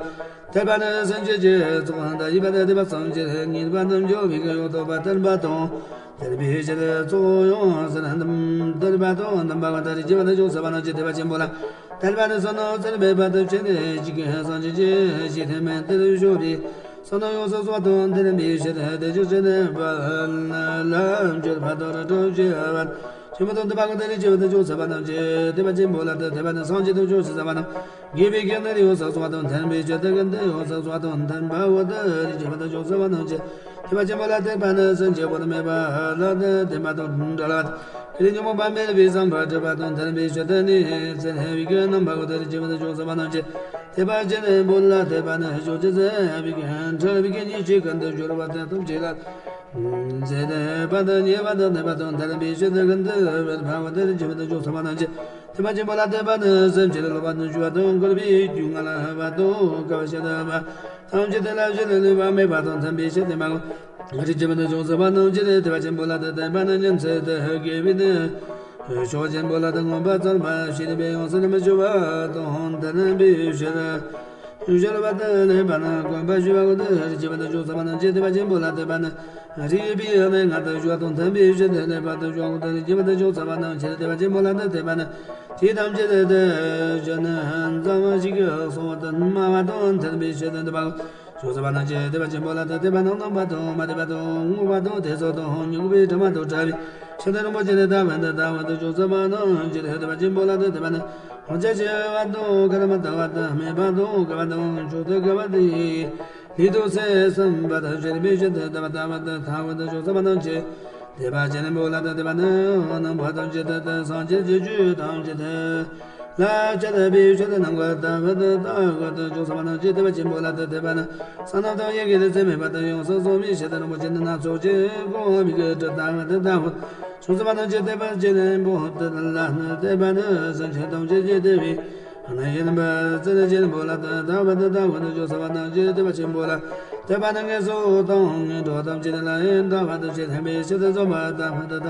དད་པ་ནི། སེམས་ཅན་གྱི་ཚོགས་དང་ཡིད་པ་དང་དད་པ་སེམས་ཅན་ཉེས་པ་རྣམས་སྦྱོང་བའི་གི་ཡོ་ཐོབ་པ་བསྟན་པ་དང་། དད་པའི་ཕྱིར་ཚོགས་ཡོངས་སུ་བསྟན་པ་དང་བསྟན་པ་དང་བསྟན་པ་དང་དེར་སྐྱེ་བར་དུ་ཤོག་ཟེར་བ་ནང་བཞིན་དད་པ་ཆེན་པོ་ལ། དད་པ་ནི་བསོད་ནམས་བརྩམས་པའི་བར་དུ་ཕྱིན་ནས་ཇི་སྐད་སངས་རྒྱས་ཀྱི་ཞིང་དེ་མན་དེར་བཞུགས་པའི་བསོད་ནམས་ཡོངས་སུ་རྫོགས་པ་དང་ལྡན་པའི་ཕྱིར་དེ་ཇི་སྲིད་ནས་བར་ལ་ལམ་གྱུར་བར་དུ་རིན་ཆེན་བར་ཆེན་པོ་དང་ལྡན་པ་གོ་དེར་སྐྱེ་བར་དུ་ཤོག་ཟེར་བ་ནང་བཞིན་དད་པ་ཆེན་པོ་ལ་དད་པ་ནི། སངས་རྒྱས་དང་ཆོས་སྲིད་ཟེར་བ་ནང་དགེ་བའི་བཤེས་གཉེན་ཡོངས་སུ་རྫོགས་པ་དང་ལྡན་པའི་ཕྱིར་དེ་ཀུན་ཏུ་ཡོངས་སུ་རྫོགས་པ་དང་ལྡན་པ་གོ་དེར་སྐྱེ་བར་དུ་ཤོག་ཟེར་བ་ནང་བཞིན་དད་པ་ཆེན་པོ་ལ་དད་པ་ནི། སེམས་ཅན་པོ་ནི་མེད་པ་ལ་དེ་བདེན་པ་དང་བྲལ་བ་དང་། ཀུན་ལས་ཉོན་མོངས་པ་མེད་པའི་བསམ་པ་སྒྲུབ་པ་དང་ལྡན་པའི་ཕྱིར་དེ་ནི་ཚེ་རིང་བའི་གི་རྣམ་པ་གོ་དེར་སྐྱེ་བར་དུ་ཤོག་ཟེར་བ་ནང་བཞིན་དད་པ་ཆེན་པོ་ལ་དད་པ་ནི། ཕྱོགས་བཅུ་ཚེ་འཕོས་ཀྱི་འཁོར་བའི་གི་ཉེས་སྤྱོད་ཀུན་ཏུ་སྦྱོར་བ་དེ་ཐམས་ཅད་ལ། ཚེ་འདས་པ་དང་ཉེ་བ་དང་ནད་པ་དང་ལྡན་པའི་ཕྱིར་དེ་ཀུན་ཏུ་བདེན་པ་གོ་དེར་སྐྱེ་བར་དུ་ཤོག་ཟེར་བ་ནང་བཞིན་དད་པ་ཆེན་པོ་ལ་དད་པ་ནི། སེམས་ཅན་ལོག་པར་འགྱུར་བ་དང་འཁོར་བའི་རྒྱུ་ལྔ་ལ་བབ་པ་དང་བསྐལ་པ་ཕྱེད་དུ་བབ་པ་ཐམས་ཅད་དེ་ལ་གཞི་ལས་ལུས་པ་མེད་པ་དང་མཐུན་པའི་ཕྱིར་དེ་མ་གོ་རིགས་ཀྱི་མི་དུ་ཅུང་ཟད་པ་རྣམས་ཀྱི་དད་པ་ཆེན་པོ་ལ་དད་པ་ནི། ཉིན་མཚན་དུ་དགེ་བའི་དེ་ཕྱོགས་ཆེན་པོ་ལ་དད་མངོན་པར་བརྩམས་པ་ཞེས་པའི་ཡོངས་སུ་མི་སྐྱོ་བ་དང་ལྡན་པའི་ཕྱིར། སྦྱོར་བ་དང་ལེགས་པར་གོམས་པར་ཞུ་བ་གོ་དེར་སྐྱེ་བར་དུ་ཤོག་ཟེར་བ་ནང་བཞིན་དད་པ་ཆེན་པོ་ལ་དད་པ་ནི། རིགས་པའི་གནས་ལྔ་དུ་སྦྱོར་བ་དང་ལྡན་པའི་ཕྱིར་དེ་ལེགས་པར་དུ་སྦྱོང་གོ་དེར་སྐྱེ་བར་དུ་ཤོག་ཟེར་བ་ནང་བཞིན་དད་པ་ཆེན་པོ་ལ་དད་པ་ནི། དེ་ཐམས་ཅད་དེ་གཞི་ནི་ཙམ་ཞིག་གསུང་བ་དུ་སྨྲ་བ་དང་ལྡན་པའི་ཕྱིར་དུ་འདུན་པ་ཤོག་ཟེར་བ་ནང་བཞིན་དད་པ་ཆེན་པོ་ལ་དད་པ་ནི། རྣམ་པ་དང་མ་དད་པ་དང་ངུ་བ་དང་དེ་ཚོགས་དང་མྱུ་གུ་བའི་དྲི་མ་དང་བྲལ་བའི་ཕྱིར་དུ་རིན་པོ་ཆེ་ནི་ལྟ་བུ་འདི་ལྟ་བུ་དུ་ཤོག་ཟེར་བ་ནང་བཞིན་དད་པ་ཆེན་པོ་ལ་དད་པ་ནི། ཕྱོགས་ཆེ་བ་དང་ཁ་ལ་མ་ལྟ་བ་དང་སྨད་པ་དང་བསྐལ་པ་དང་མཆོག་ཏུ་དགའ་བ་དེ་ཡི་ལུས་དང་སེམས་གསུམ་པ་དང་བཅས་པའི་ཕྱིར་དུ་དད་པ་ལྟ་བུ་དུ་ལྟ་བུ་དུ་ཤོག་ཟེར་བ་ནང་བཞིན་དད་པ་ཆེན་པོ་ལ་དད་པ་ནི། རྣམ་པ་ཐམས་ཅད་དུ་སངས་རྒྱས་ཀྱི་ཆོས་ཐམས་ཅད་དེ་ལ་སྤྱད་པའི་ཕྱིར་དུ་ནམ་མཁའ་ལྟ་བུ་དུ་ལྟ་བུ་དུ་ཤོག་ཟེར་བ་ནང་བཞིན་དད་པ་ཆེན་པོ་ལ་དད་པ་ནི། བསོད་ནམས་དང་ཡི་གེ་ལས་ཚད་མེད་པ་དུ་ཡོངས་སུ་རྫོགས་པའི་ཕྱིར་དུ་རིན་པོ་ཆེ་ནི་སྣ་ཚོགས་ཀྱི་གོང་བུའི་གི་གྲུ་ལྟ་བུ་དུ་ལྟ་བུ་ཤོག་ཟེར་བ་ནང་བཞིན་དད་པ་ཆེན་པོ་དེ་ལ་ནི་དད་པ་ནི། སེམས་ཅན་ཐམས་ཅད་ཀྱི་བདེ་བའི་གནས་ཡིན་པར་བརྩོན་ཆེན་པོ་ལ་དད་པ་དུ་ལྟ་བུ་དུ་ཤོག་ཟེར་བ་ནང་བཞིན་དད་པ་ཆེན་པོ་ལ་དད་པ་ནི། ངན་སོང་དང་ངན་འགྲོ་ཐམས་ཅད་ལ་ཡང་དག་པར་དུ་ཆོས་ཐོས་པའི་ཕྱིར་དུ་བརྩོན་པ་ལྟ་བུ་དུ་ལྟ་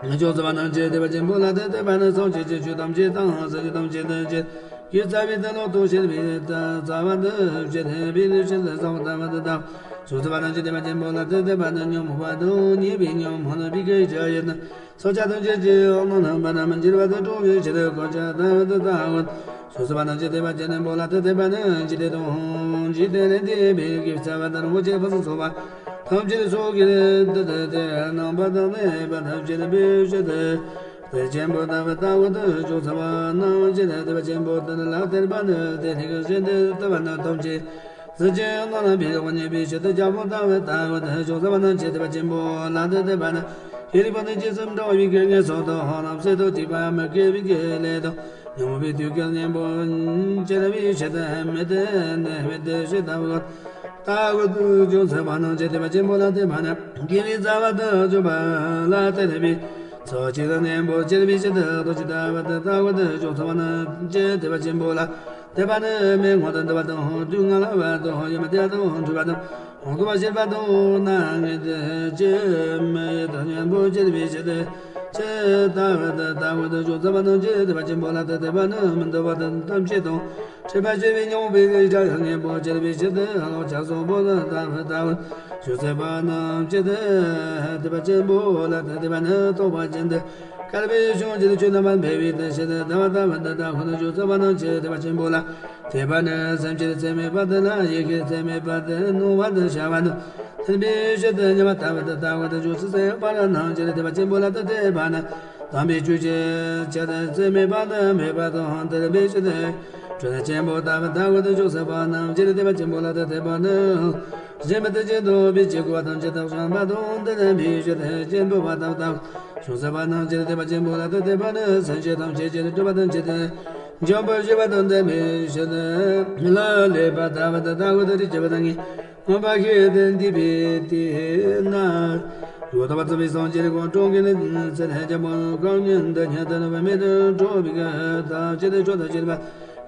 བུ་ཤོག་ཟེར་བ་ནང་བཞིན་དད་པ་ཆེན་པོ་ལ་དད་པ་ནི། སངས་རྒྱས་ཀྱི་ཆོས་ཐམས་ཅད་དང་སེམས་ཅན་ཐམས་ཅད་དུ་ཆེས་ཀྱི་རྩ་བའི་དོན་ལ་ལྟོས་ཤེས་པའི་རྩ་བ་དུ་བྱེད་པའི་ཕྱིར་དུ་བཟང་པོ་ལྟ་བུ་དུ་ལྟ་བུ་ཤོག་ཟེར་བ་ནང་བཞིན་དད་པ་ཆེན་པོ་ལ་དད་པ་ནི། ཉོན་མོངས་པ་དང་ཉེས་པའི་ཉོན་མོངས་པའི་གི་ཆ་ཡིན་ན། སྲོག་ཆགས་ཐམས་ཅད་ཀྱི་རྣམ་པ་རྣམས་འགྱུར་བ་དང་འགྲོ་བའི་ཕྱིར་དུ་གོ་ཆ་ལྟ་བུ་དུ་ལྟ་བུ་ཤོག་ཟེར་བ་ནང་བཞིན་དད་པ་ཆེན་པོ་ལ་དད་པ་ནི། འཇིག་རྟེན་དང་འཇིག་རྟེན་ལས་འདས་པའི་གི་རྩ་བ་དང་རིན་པོ་ཆེ་ཕུན་སུམ་ཚོགས་པ་ཐམས་ཅད་སོགས་ཀྱི་དུ་དུ་དེ་རྣམ་པ་དང་ལྡན་པ་ཐམས་ཅད་པའི་ཕྱིར་དུ། དད་ཆེན་པོ་ལྟ་བུ་ལྟ་བུ་དུ་ཤོག་ཟེར་བ་ནང་བཞིན་དད་པ་ཆེན་པོ་དེ་ལ་དད་པ་ནི། དེ་ལས་གཞན་དུ་ལྟ་བ་ནི་ཐམས་ཅད་ སེམས་ཅན་རྣམས་ལ་ཕན་ཡོན་ཉེ་བའི་ཕྱིར་དུ། རྒྱལ་པོ་ལྟ་བུ་ལྟ་བུ་དང་། ཕྱོགས་བཅུ་པ་རྣམས་ཀྱི་ཐེག་པ་ཆེན་པོ་ལ་དེ་དེ་བ་ན། ཤེས་རིག་པ་དང་རྗེས་སུ་འབྲང་བའི་དགེ་བསྙེན་སོགས་དང་། ལམ་སྲོལ་དང་ཐེག་པ་མི་དགེ་བའི་དགེ་ལས་དང་། ཉོན་མོངས་པའི་དུག་གི་གཉེན་པོ་བཅད་པའི་ཕྱིར་དུ། མི་ལྟ་ནི་མི་ལྟ་ཞིང་ལྟ་བུ་ལྟ་བུ་དང་། ཕྱོགས་བཅུ་པ་རྣམས་ཀྱི་ཐེག་པ་ཆེན་པོ་ལ་དེ་བ་ན། དགེ་བའི་རྩ་བ་དང་བཅུ་པ་ལ་དེ་ལས་པའི། ཚོགས་ཀྱི་གཉེན་པོ་བཅད་པའི་ཕྱིར་དུ། རྡོ་རྗེ་ལྟ་བུ་དང་ལྟ་བུ་དང་། ཕྱོགས་བཅུ་པ་རྣམས་ཀྱི་ཐེག་པ་ཆེན་པོ་ལ། དེ་བ་ནི་མི་མངོན་དུ་འདོད་པ་དང་། དུག་ལྔ་ལ་བབ་དང་། ཡུམ་བདེ་དང་འཁྲུལ་པ་དང་། ལོག་རྟོག་པ་སྐྱེས་པ་དང་། སྣང་ངེ་དང་བཅས་མི་ཡི་དང་གཉེན་པོ་བཅད་པའི་ཕྱིར་དུ། ཅི་ལྟ་བུ་དང་ལྟ་བུ་དང་། ཕྱོགས་བཅུ་པ་རྣམས་ཀྱི་ཐེག་པ་ཆེན་པོ་ལ་དེ་བ་ནི་མི་འདོད་པ་དང་ཐམས་ཅད་དང་། འཕྲད་པ་སྐྱེ་བའི་ཉོན་མོངས་པའི་དགྲ་ཡི་གཉེན་པོ་བཅད་པའི་ཕྱིར་དུ། ལོག་ཆགས་སོགས་པོ་དང་ལྟ་བུ་ལྟ་བུ། ཕྱོགས་བཅུ་པ་རྣམས་ཀྱི་ཐེག་པ་ཆེན་པོ་ལ་དེ་བ་ནི་རྟོགས་པ་ཅན་དང་། བསྐལ་པའི་གཞུང་གི་ཆོས་རྣམ་པར་འཕེལ་བའི་ཕྱིར་དུ། ལྟ་བ་ལྟ་བུ་དང་ལྟ་བུ་དང་། ཕྱོགས་བཅུ་པ་རྣམས་ཀྱི་ཐེག་པ་ཆེན་པོ་ལ། དེ་བ་ནི་སེམས་ཅན་ཚད་མེད་པ་དང་། ཡིད་ཀྱི་ཚད་མེད་པ་དང་། སྣང་བ་དང་བྱ་བ་དང་། ཐིམ་པའི་ཕྱིར་དུ་ཉམས་པ་ལྟ་བུ་དང་ལྟ་བུ་དང་། ཕྱོགས་བཅུ་པ་རྣམས་ཀྱི་ཐེག་པ་ཆེན་པོ་ལ་དེ་བ་ནི། དམ་པའི་ཆོས་ཀྱི་ཆེད་དུ་ཚད་མེད་པ་དང་འཕེལ་བ་དང་། དེ་ལ་འབད་ཕྱིར་དུ། སྤྲོས་བྲལ་ཆེན་པོ་ལྟ་བུ་ལྟ་བུ་དང་། ཕྱོགས་བཅུ་པ་རྣམས་ཀྱི་ཐེག་པ་ཆེན་པོ་ལ་དེ་བ་ནི། གཞན་མི་ལྟ་ཅིང་སྡུག་པའི་ཆོས་གོ་བ་ཐམས་ཅད་དག་བྱང་བ་དང་། དེ་ལ་འབད་ཕྱིར་དུ་སྐྱེས་བུ་བ་དང་ལྟ་བུ། ཕྱོགས་བཅུ་པ་རྣམས་ཀྱི་ཐེག་པ་ཆེན་པོ་ལ་དེ་བ་ནི། སེམས་ཅན་ཐམས་ཅད་ཀྱི་སྒྲིབ་པ་ཐམས་ཅད་དང་། འཇོམས་པར་བྱེད་པ་དང་། དེ་ལ་འབད་ཕྱིར་དུ། ལ་ལས་པ་ལྟ་བུ་དང་ལྟ་བུ་དང་། རིགས་ཀྱི་བུ་དང་ངེས། མངོན་པར་ཤེས་ཏེ་འདུས་པའི་དེས་ན། འོད་དམ་པ་ཚངས་པའི་སངས་རྒྱས་དགོངས་གྲུབ་ཀྱི་ཚེ་ན། རྒྱལ་པོ་གང་ཉིད་འདི་ཉིད་དུ་བུད་མེད་དུ་འགྲོ་བའི་གི་ཐམས་ཅད་མཆོག་ཏུ་གྱུར་པ་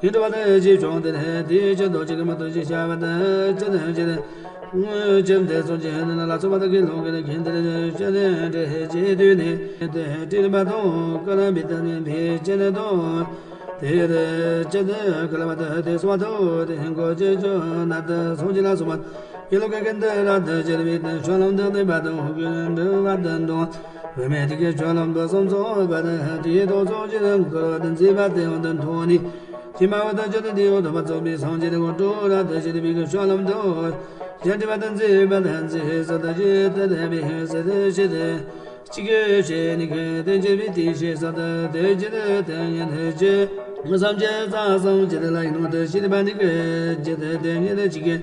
ཉིད་འགྲོ་བ་དང་ཞེས་བྱུང་སྟེ། དེའི་ཕྱིར་རྡོ་རྗེ་གི་མུ་ཏིག་ཅེས་བྱ་བ་དང་། ཅི་ལྟར་ཅི་ལྟར་ཅི་སྟེ་སངས་རྒྱས་ནི་ལ་སོགས་པ་དག་གི་ལུང་གིས་མཁྱེན་ཏེ། ཅི་ལྟར་ཅི་སྟེ་དུས་ནི་དེ་དྲན་པ་དང་། བསྐལ་པའི་དུས་ནི་འཕོས་ཕྱིན་དང་། དེ་ཡི་ཕྱིར་དུ་བསྐལ་པ་དེ་སོང་བ་དང་། དེ་འགོར་ཕྱིར་ཆོས་ནང་དུ་སངས་རྒྱས་ལ་སོགས་པ་ཡི་ལོ་གི་ཀུན་ཏུ་རབ་ཏུ་ཕྱིན་པའི་ཕྱིར། ཆོས་ལམ་དུ་སྡོད་པ་དང་། ཀུན་འགྲོ་བ་དང་། བུད་མེད་དེ་གའི་ཆོས་ལམ་དུ་སོང་ཚུལ་བར་དུ། དེའི་ཐོག་སངས་རྒྱས་འཁོར་དུ་མཛད་པ་དེ་ཡང་དུ་མཐོང་ནས། ཀྱེ་མ་འོད་དང་ཅི་ལྟར་འདི་འོད་དམ་པ་ཚངས་པའི་སངས་རྒྱས་དགོངས་གྲུབ་རབ་ཏུ་ཕྱིན་པའི་ཆོས་ལམ་དུ། གཞན་འདྲིས་པ་དང་འཛིངས་པ་དང་འཛིངས་ས་དང་ཇི་ལྟར་འདས་པའི་ཟེར་དུ་ཤེས་ཏེ། གཅིག་གིས་ཤེས་ནི་གི་དེ་འཇིག་པའི་དེ་ཤེས་ས་དང་དེ་ཇི་ལྟར་དེ་ཉིད་དུ་ཇི། སངས་རྒྱས་སངས་རྒྱས་ལ་ཡིན་ནོ་དེ་ཤེས་པ་ནི་གི་ཇི་ལྟར་དེ་ཉིད་དུ་ཇི་གི།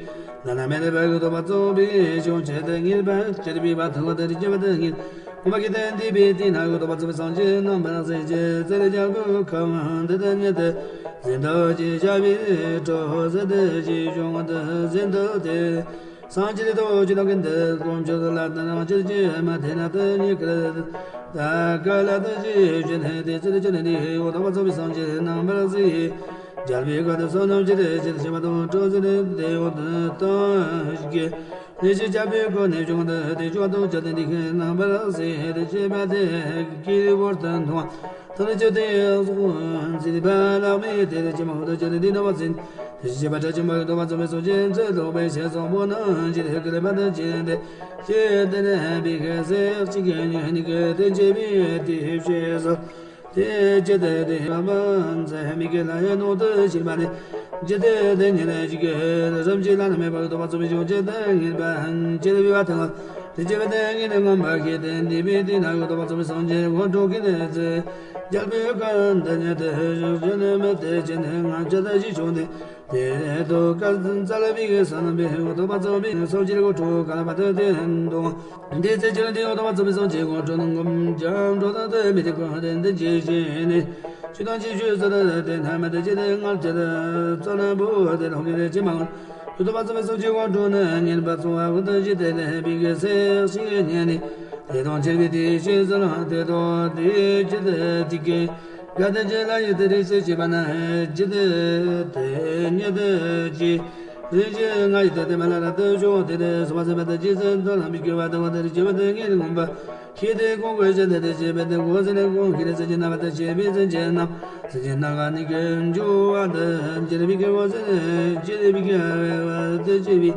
བླ་ན་མེད་པའི་འོད་དམ་པ་ཚངས་པའི་ཕྱོགས་ཆེན་དུ་ངེས་པར་གྱུར་པའི་བར་དུ་དེ་རིགས་ཀྱི་བར་དུ་ངེས། མངོན་པར་ཤེས་ཏེ་འདུས་པའི་དེ་ན་འོད་དམ་པ་ཚངས་པའི་སངས་རྒྱས་རྣམ་པར་གཟིགས་ཀྱི་ཚེ་རིང་རྒྱལ་པོའི་ཁབ་འདི་དང་ཉིད་དུ་ཟིན་ཐོབ་ཅེས་བྱ་བའི་གྲོགས་ཟིན་ཐོབ་ཅེས་བྱུང་བ་དང་། ཟིན་ཐོབ་དེ་སངས་རྒྱས་ཐོབ་ཀྱི་ལམ་གྱི་འདི་དཀོན་མཆོག་ལ་དང་རང་ཅིར་ཅི་མ་ཐེ་ན་དུ་ཉིད་ཀར་ད་ཀ་ལ་དུ་ཅི་བྱེད་ནས་དེ་ཚེ་ཅི་ནས་འདི་འོད་དམ་པ་ཚངས་པའི་སངས་རྒྱས་རྣམ་པར་གཟིགས། རྒྱལ་པོའི་ཁབ་ཏུ་བསོད་ནམས་ཅི་རིགས་ཅི་བྱས་པ་དང་གྲོགས་ཟིན་དེ་འོད་དང་ཞིག་གི། ལས་ཀྱི་རྒྱལ་པོའི་ཁབ་ནས་བྱུང་སྟེ། དེ་མཆོག་ཏུ་གྱུར་ཏེ་འདི་ཁའི་རྣམ་པར་གཟིགས་ཏེ་བྱེད་པ་དེ་ཀྱི་བར་དུ་མཐོང་། ཐུགས་ནི་ཅི་སྟེ་གཟུགས་མཛེས་པ་ལག་མི་དེར་ཀྱེ་མ་འོད་དང་ཅི་ལྟར་འདི་རྣམ་པར་གཟིགས། དེ་བཞིན་གཤེགས་པ་དྲི་ཞིམ་པ་འོད་དམ་པ་ཚངས་པའི་སངས་རྒྱས་ཚེ་ཐོག་པའི་ཞལ་གསུམ་པོ་རྣམས་ཀྱི་དེ་ཀུན་ལས་ཕར་དུ་ཕྱིན་ཏེ། ཅི་སྟེ་ནི་བི་ཀ་སེ་གཅིག་གི་ཉོན་ནི་གི་དེ་འཇིག་པའི་དེ་ཤེས་སོ། དེ་ཇི་ལྟར་དེ་རབ་མཛེས་མི་གི་ལ་ཡང་ནོར་དུ་ཞིག་པ་ནི། ཇི་ལྟར་དེ་ཉིད་ལ་ཞིག་གི་རབ་ཅིག་བླ་ན་མེད་པ་འོད་དམ་པ་ཚངས་པའི་ཕྱོགས་ཆེན་དུ་ངེས་པ་ཅི་ལྟར་བི་བ་དང་། དེ་ཇི་བ་དེ་ངེས་ནས་མངོན་པར་ཤེས་ཏེ་འདུས་པའི་དེ་ན་འོད་དམ་པ་ཚངས་པའི་སངས་རྒྱས་དགོངས་གྲུབ་ཀྱི་ཚེ། རྒྱལ་པོའི་ཁབ་འདི་ཉིད་དུ་བཞུགས་ནས་མི་དེ་ཅི་ནས་ང་ཅི་ལྟར་ཞིག་བྱུང་སྟེ། དེ་དུས་བསྐལ་བ་བི་ཀ་སེ་རྣམ་པའི་འོད་དམ་པ་ཚངས་པའི་སངས་རྒྱས་དགོངས་གྲུབ་ག་ལ་བ་དུ་དེ་འདུག་དེ་ཚེ་ཅི་ལྟར་འདི་འོད་དམ་པ་ཚངས་པའི་སངས་རྒྱས་དགོངས་གྲུབ་ནང་ངམ་བྱང་འགྲོ་དང་དེ་མི་དེ་ཀུན་དེ་འདི་ཇི་བཞིན་ནི། ཆོས་དང་ཅི་ཞུ་ཟེར་ཏེ་དེ་ན་མི་དེ་ཅི་དེ་སྔར་ཅི་དེ་ཙོ་ན་བུ་དེ་ལོག་གི་རེ་ཅི་མང་། འོད་དམ་པ་ཚངས་པའི་སངས་རྒྱས་དགོངས་གྲུབ་ནི་ངེས་པར་སོང་བ་འོད་དང་ཇི་ལྟར་ལས་བི་ཀ་སེ་ཞིག་ཉན་ནི། དེ་དང་ཕྱིར་བི་དེ་ཤེས་ཟེར་ལ་དེ་དང་དེ་ཇི་ལྟར་དེ་ཀའི། ག་དེ་ཅི་ལ་ཡི་དེ་རིགས་སུ་སྐྱེས་པ་ན་ཇི་ལྟར་དེ་ཉིད་དུ་ཇི། རིགས་ཀྱི་ང་ཡི་དེ་དེ་མ་ལ་རབ་ཏུ་བྱུང་དེ་དེ་སོ་མ་ཟད་པ་དེ་ཇི་ཙམ་དུ་ལམ་པའི་སྐྱེ་བ་དང་བ་དེ་རིགས་ཀྱི་བ་དེ་ངེས་ངོམ་པ། ཁྱེད་དེ་ཀུན་གོས་ཅན་དེ་དེ་སྐྱེས་པ་དེ་གོ་ཟེར་ནས་ཀུན་ཁྱེད་དེ་སེམས་ཅན་རྣམ་པ་དེ་སྐྱེས་པའི་སེམས་ཅན་རྣམས་སེམས་ཅན་རྣམས་ཀ་ནི་ཀུན་འཇུག་བ་དེ་ཇི་ལྟར་བི་ཀ་བ་ཟེར་ནས་ཇི་ལྟར་བི་ཀ་བ་དེ་སྐྱེས་པའི།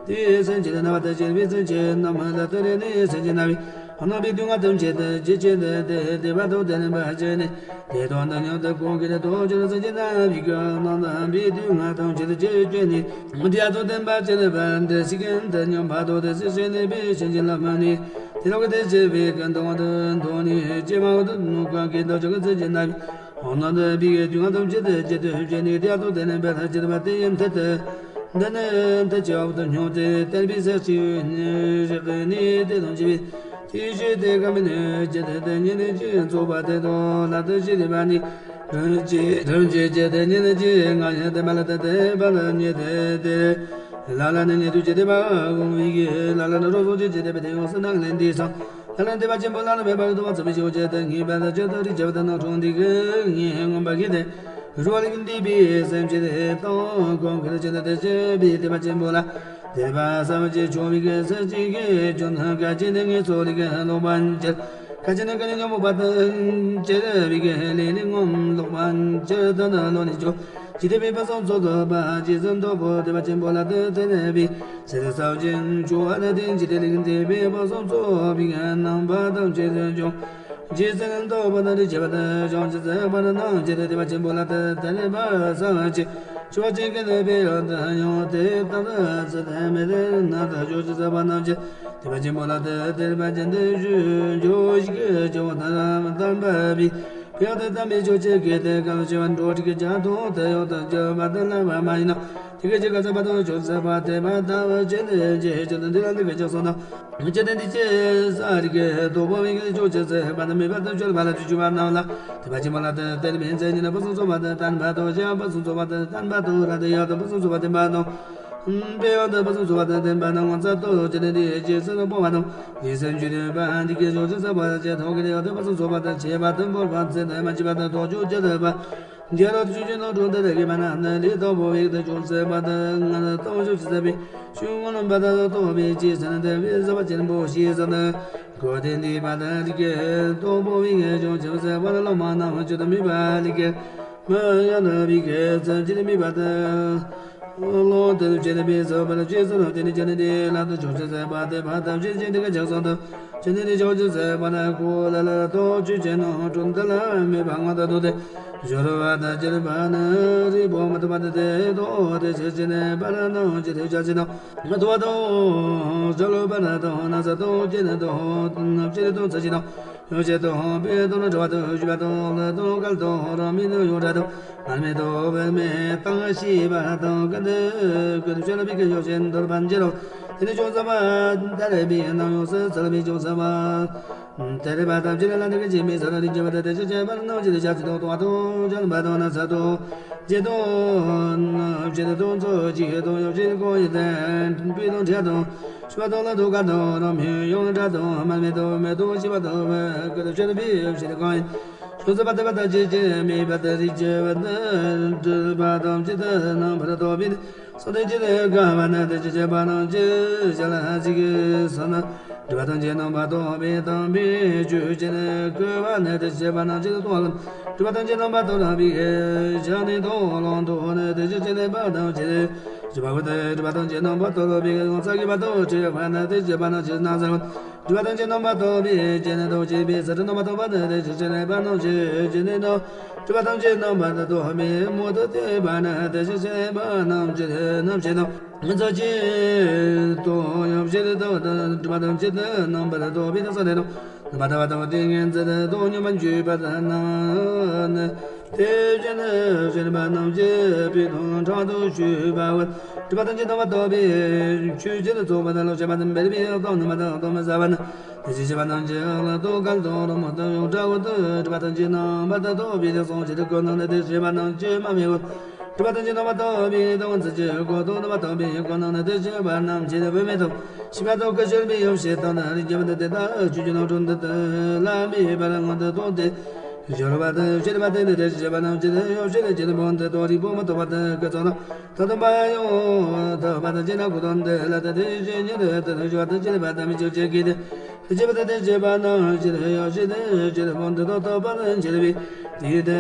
དེའི་སེམས་ཅན་རྣམ་པ་དང་བཅས་པའི་སེམས་ཅན་རྣམས་ལ་དེ་རེ་ནི་སེམས་ཅན་རྣམ་པའི་རྣམ་པའི་དུས་ང་ཐམས་ཅད་དུ་ཇི་སྐད་དུ་དེ་བདེ་བ་དང་དེ་ལེན་པར་བྱས་ནས་དེ་དང་དེ་མཉམ་དུ་གང་གི་དེ་དང་བཅས་སེམས་ཅན་རྣམས་ཀྱི་རྣམ་པའི་དུས་ང་ཐམས་ཅད་དུ་ཇི་སྐད་ནི་དེ་དང་ལྡན་པར་བྱས་པ་དེ་སྲིད་ཀྱི་དེ་མཉམ་པ་དང་དེ་སྲིད་ཞི་གནས་པའི་སེམས་ཅན་ལ་མ་ནི་དེ་ལོག་གི་དེ་བྱས་པའི་ཀུན་དང་དུ་མཐོང་ནས་ཀྱེ་མ་འོ་དུ་ནུ་གང་གི་དང་བཅས་སེམས་ཅན་རྣམས་ཀྱི་རྣམ་པའི་དུས་ང་ཐམས་ཅད་དུ་ཇི་སྐད་བྱས་ནས་དེ་དང་དེ་ལེན་པར་བྱས་པ་དེ་ཡི་མཐར་ཐུག་འདི་ནི་འདི་ཆེ་བ་དུ་སྙོམས་ཏེ་བསྟན་པའི་ཟས་ཀྱི་རིགས་ནི་དེ་དང་བཅས་པའི་དེའི་ཕྱིར་དེ་ཀ་མི་ནི་ཇི་ལྟར་དེ་ཉིད་ནི་ཅི་ཚོགས་པ་དེ་དང་ལ་དུ་ཞི་ལི་པ་ནི་རང་ཅི་རང་ཅི་ཇི་དེ་ཉིད་ནི་ཅི་ང་ཡང་དེ་མ་ལ་དེ་དེ་པ་ལ་ཉེ་དེ་དེ་ལ་ལ་ནི་ཉེ་དུ་ཇི་དེ་པ་གོང་བའི་གི་ལ་ལ་ནི་རོ་སོ་ཇི་ཇི་དེ་པ་དེ་ཡོངས་སུ་སྣང་ལེན་འདི་སང་། ལ་ལ་འདི་པ་ཆེན་པོ་ལ་ལ་མེད་པར་དུ་བ་ཚུལ་མི་ཤེས་ཅི་དེ་ངེས་པར་དུ་ཇི་ལྟར་རིག་ཅི་བ་དེ་ནང་འཁྲུངས་འདི་གི་ངེས་མངོན་པ་གི་དེ། རུ་བ་ལ་གི་འདི་པའི་སེམས་ཅི་དེ་དང་གོང་གི་ལ་ཇི་ལྟར་དེ་ཅི་པའི་འདི་པ་ཆེན་པོ་ལ། དེ་པ་ས་བ་ཅི་ཆོ་བི་གི་ས་ཅི་གི་ཇོ་ན་ག་ཅི་ནི་ངེས་ཚོ་ལི་གི་ལོག་པ་ཅི། ག་ཅི་ནི་ག་ནི་ཉོ་མོ་པ་དང་ཅི་ར་བི་གི་ལི་ལི་ངོམ་ལོག་པ་ཅི་ར་ད་ན་ལོ་ནི་ཇོ། ཇི་དེ་བི་པ་སོང་ཚོ་དོ་པ་ཇི་ཟན་དོ་པོ་དེ་པ་ཆེན་པོ་ལ་དེ་དེ་ནི་བི་སེ་དེ་ས་བ་ཅི་ཆོ་བ་ན་དེ་ཇི་དེ་ལི་གི་དེ་བི་པ་སོང་ཚོ་བི་གི་ནང་པ་དང་ཇི་ཟན་ཇོ། རྗེ་བཙུན་རྣམ་ཐོས་པ་དང་རིགས་ཆད་པ་དང་བྱང་ཆུབ་སེམས་དཔའ་རྣམས་ཀྱིས་དེ་པ་ཆེན་པོ་ལ་དད་དད་པ་བསམ་གྱིས་ཆོས་ཅན་གྱི་ནི་པའི་ཡང་དུ་ཡང་དེ་ལྟར་དུ་ཚུལ་དད་མི་དད་རྣམས་དང་ཆོས་ཅན་སེམས་དཔའ་རྣམས་ཀྱིས་དེ་པ་ཆེན་པོ་ལ་དད་དད་པ་ཅན་དེ་ཞུ་འཇོ་ཞིག་གི་ཆེ་བ་དང་དམ་པ་བའི་ཕན་ཡོན་དེ་དམ་པའི་ཆོས་ཅན་གྱི་དེ་སྐབས་ཆེ་བ་འགྲོ་དྲུག་གི་ཆ་མཐོང་དེ་ཡོད་དུ་འགྱུར་བ་དང་ལམ་པ་མ་ཡིན་ནོ། དེ་སྐད་ཅེས་བཀའ་སྩལ་པ་དང་ཆོས་སྩལ་པ་དེ་མ་ལྟ་བུ་ཅི་ནས་ཅི་ཞིག་ཏུ་འདི་ལ་འདི་སྐད་ཅེས་གསུངས་དང་། ཅི་སྟེ་འདི་ཅི་ས་རི་ཀའི་རྡོ་སྦུབ་བི་གི་ཆོས་ཅན་སེམས་དཔའ་དང་མེད་པ་དང་སྤྱོད་པ་ལ་ཆོས་སྤྱོད་པ་རྣམས་ལ་དེ་པ་ཆེན་པོ་ལ་དད་དད་པའི་མཚན་ཉིད་ནི་ཕུན་སུམ་ཚོགས་པ་དང་བརྟན་པ་དང་ཞི་བ་ཕུན་སུམ་ཚོགས་པ་དང་བརྟན་པ་དང་རབ་ཏུ་ཡག་དང་ཕུན་སུམ་ཚོགས་པ་བརྟན་པ་དང་། དཔེ་ཡང་དང་ཕུན་སུམ་ཚོགས་པ་དང་བརྟན་པ་རྣམས་ངོ་མཚར་ཏོ་ཅི་སྟེ་འདི་ཅི་སེམས་ལ་སྤོང་བ་དང་འདི་སེམས་རྒྱུད་དུ་པ་འདི་སྐད་ཆོས་ཅན་སེམས་དཔའ་ཅན་ཐོག་གི་ཡག་དང་ཕུན་སུམ་ཚོགས་པ་དང་ཆེ་བ་དང་འབོར་པ་ཚེ་དང་མ་མཆིས་པ་དང་ཐོག་ཆོས་ཅན་དུ་པ། རྒྱལ་རབས་ཆོས་ཀྱི་རྣམ་གྲངས་འདི་ལས་ཀྱི་མ་ན་ནི་ལས་དང་པོ་བའི་དུ་ཅུང་ཟད་པ་དང་ང་ལ་སྟོང་ཕྱོགས་ཀྱི་ཟད་པའི་ཆོས་ངོ་ལོན་པ་དང་སྟོང་པའི་ཅི་ཟེར་ན་དེ་བས་ཟད་པ་ཆེན་པོ་ཞེས་ཟེར་ན། གོ་དེ་འདི་པ་དང་ལི་ཀའི་སྟོང་པོ་བའི་ངེས་ཅུང་ཆེན་ཟད་པ་ལ་ལོ་མ་ན་མ་ཅི་དང་མི་པ་ལི་ཀའི་མ་ཡང་ན་བའི་ཀའི་ཚན་ཅི་དང་མི་པ་དང་ལོ་དེ་དུ་ཅི་དང་མི་ཟད་པ་ལ་ཅི་ཟེར་ན་དེ་ནི་ཅི་ནི་དེ་ལ་དུ་ཅུང་ཆེན་ཟད་པ་དེ་པ་དང་ཅི་ཅི་འདི་ཀ་ཅག་སོང་དང་། ཅི་ནི་རི་ཅོག་ཅི་ཟེར་བ་ན་ཁོ་ལ་ལ་ཏོ་ཅི་ཅི་ནོ་ཀྲུང་ཏ་ལ་མེ་བ་ང་ད་དོ་དེ་ཞོར་བ་ད་ཅི་རི་བ་ན་རི་བོ་མ་ཏོ་བ་ད་དེ་དོ་དེ་ཅི་ཅི་ནི་བ་ན་ནོ་ཅི་རི་ཅ་ཅི་ནོ་མ་ཏོ་བ་དོ་ཞོར་བ་ན་དོ་ན་ས་དོ་ཅི་ནི་དོ་ཅི་རི་དོ་ཚ་ཅི་ནོ་ཡོ་ཅི་དོ་པེ་དོ་ན་དྲ་བ་དོ་ཞུ་བ་དོ་ལ་དོ་གལ་དོ་ར་མི་ནོ་ཡོ་ར་དོ། མར་མེ་ཏོག་པདྨའི་སྟེང་ཤེས་པ་དང་ཀུན་ཏུ་ཀུན་ཏུ་བྱོན་པའི་སྐད་ཡོད་ཅན་འདོར་པན་གྱི་རོ། དེ་ནི་ཅུང་ཟད་པ་དར་བའི་ནང་ཡོངས་སུ་ཚལ་བའི་ཅུང་ཟད་པ། དེ་རེ་བ་ཐམས་ཅད་ལ་འདི་སྐད་ཅེས་མི་ཟ་ར་རིག་བྱེད་པ་དེ་དེ་ཕྱིར་བྱེད་པ་རྣམས་ཀྱི་ལས་བྱ་ཚིག་དང་ལྟུང་བ་དང་བྱ་ལུང་པ་དང་ན་ཚ་དང་། ཇེ་དང་ཕྱིར་དང་ཚོ་ཅི་ཧེ་དང་ཡོ་བྱེད་ཀོ་ཡི་དན་པི་དང་ཁྲ་དང་ཤུ་བ་དང་ལ་དང་ཀ་དང་རོ་མི་ཡོང་ཁྲ་དང་མར་མེ་དང་མེ་དང་ཤི་བ་དང་བ་ཀུན་ཏུ་བྱོན་པའི་ཕྱིར་གང་ཡིན། ཆོས་སུ་བ་དེ་བ་དང་ཅི་ཅི་མི་བ་དང་རིག་བྱེད་པ་དང་སྒྲིབ་པ་ཐམས་ཅད་དུ་རྣམ་པར་རྟོག་པའི་སོ་ཐམས་ཅད་དུ་དགའ་བ་ནི་དེ་ཅི་བྱེད་པ་རྣམས་ཀྱི་ཞལ་གཟིགས་སོ་ན། སྒྲིབ་པ་ཐམས་ཅད་རྣམ་པར་རྟོག་པའི་དམ་པའི་ཆོས་ཅན་བསྐུལ་བ་ནི་དེ་ཅི་བྱེད་པ་རྣམས་ཀྱི་རྟོག་ལམ། སྒྲིབ་པ་ཐམས་ཅད་རྣམ་པར་རྟོག་པའི་ཕྱག་ནི་རྟོག་ལམ་རྟོག་ནི་དེ་ཅི་བྱེད་པ་རྣམས་ཀྱི་སྒྲིབ་པ་ཐམས་ཅད་རྣམ་པར་རྟོག་པའི་ངོ་མཚར་གྱི་བར་དུ་བྲི་བ་ནི་དེ་ཅི་བྱེད་པ་རྣམས་ཀྱི་སྣང་ཚུལ། སྒྲིབ་པ་ཐམས་ཅད་རྣམ་པར་རྟོག་པའི་སྤྱན་ནི་རྟོག་བཅས་པའི་ས་བཀྲ་རྣམ་པར་རྟོག་པ་ནི་དེ་ཅི་བྱེད་པ་རྣམས་ཀྱི་སྤྱན་ནི་དང་། སྒྲིབ་པ་ཐམས་ཅད་རྣམ་པར་རྟོག་པའི་མུ་སྟེགས་པ་ནི་དེ་ཅི་བྱེད་པ་རྣམས་ཀྱི་རྣམ་ཤེས་དང་། ཚོགས་ཀྱི་སྟོང་ཉམས་བཞིན་དུ་སྒྲིབ་པ་ཐམས་ཅད་རྣམ་པར་རྟོག་པའི་སོ་ནི་དང་། རྣམ་པར་རྟོག་པ་དང་ཏིང་ངེ་འཛིན་དང་སྙོམས་པར་འཇུག་པ་རྣམས་ནི། དེ་བཞིན་གཤེགས་པ་རྣམས་ཀྱི་དཔེ་དང་ཕྲང་དུ་ཞུས་པ་བར། སྒྲིབ་པ་ཐམས་ཅད་རྣམ་པར་རྟོག་པའི་ཆོས་ཅན་ཚོགས་པ་དང་བློ་ཆེན་པ་དང་འབད་པའི་གཏམ་རྣམ་པ་དང་གཏམ་ཟབ་པ་ནི། དེ་བཞིན་གཤེགས་པ་རྣམས་ཀྱི་ལ་དོ་གལ་དང་རོ་མོ་དང་ཡོངས་གྲགས་འོད་དུ་སྒྲིབ་པ་ཐམས་ཅད་རྣམ་པར་དག་པའི་དེ་གསུང་ཕྱིར་ཀུན་སྣང་ནི་དེ་བཞིན་གཤེགས་པ་རྣམས་ཀྱི་མ་མོའི་འོད། སྒྲིབ་པ་ཐམས་ཅད་རྣམ་པར་དག་པའི་དང་ཚིག་གི་གོ་དང་རྣམ་པར་དག་པའི་ཀུན་སྣང་ནི་དེ་བཞིན་གཤེགས་པ་རྣམས་ཀྱི་དབུ་མེད་དུ། ཤེས་པ་དང་སྐུ་གཤེགས་པའི་ཡོ་བྱད་དང་ནི་རིགས་ཀྱི་བུ་དེ་དག་ཆོས་ཀྱི་རྣམ་གྲངས་འདི་དག་ལ་མོས་པར་མངོན་དུ་བསྟོད་དེ། སྦྱོར་བ་དང་སྤྱོད་པ་དེ་ནི་དེ་བཞིན་གཤེགས་པ་རྣམས་ཀྱི་ཡོ་བྱད་ཀྱི་དཔུང་དེ་དང་རིགས་པོ་མ་དག་པ་དང་སྐུ་ཚང་དང་ཐ་དམ་པ་ཡང་དག་པ་དང་བཅས་ན་ཀུན་སྟོང་དེ་ལ་དེ་དེ་བཞིན་ཉིད་དུ་དེ་དང་སྦྱོར་བ་དང་སྤྱོད་པ་དང་མི་སྐྱོ་བཅས་ཀྱི་དེ། དེ་བཞིན་པ་དེ་དེ་བཞིན་པ་རྣམས་ཀྱི་ཡོ་བྱད་དེ་ཀྱི་དཔུང་དེ་དང་ཐོབ་པར་འགྱུར་བའི་དེ་དེ་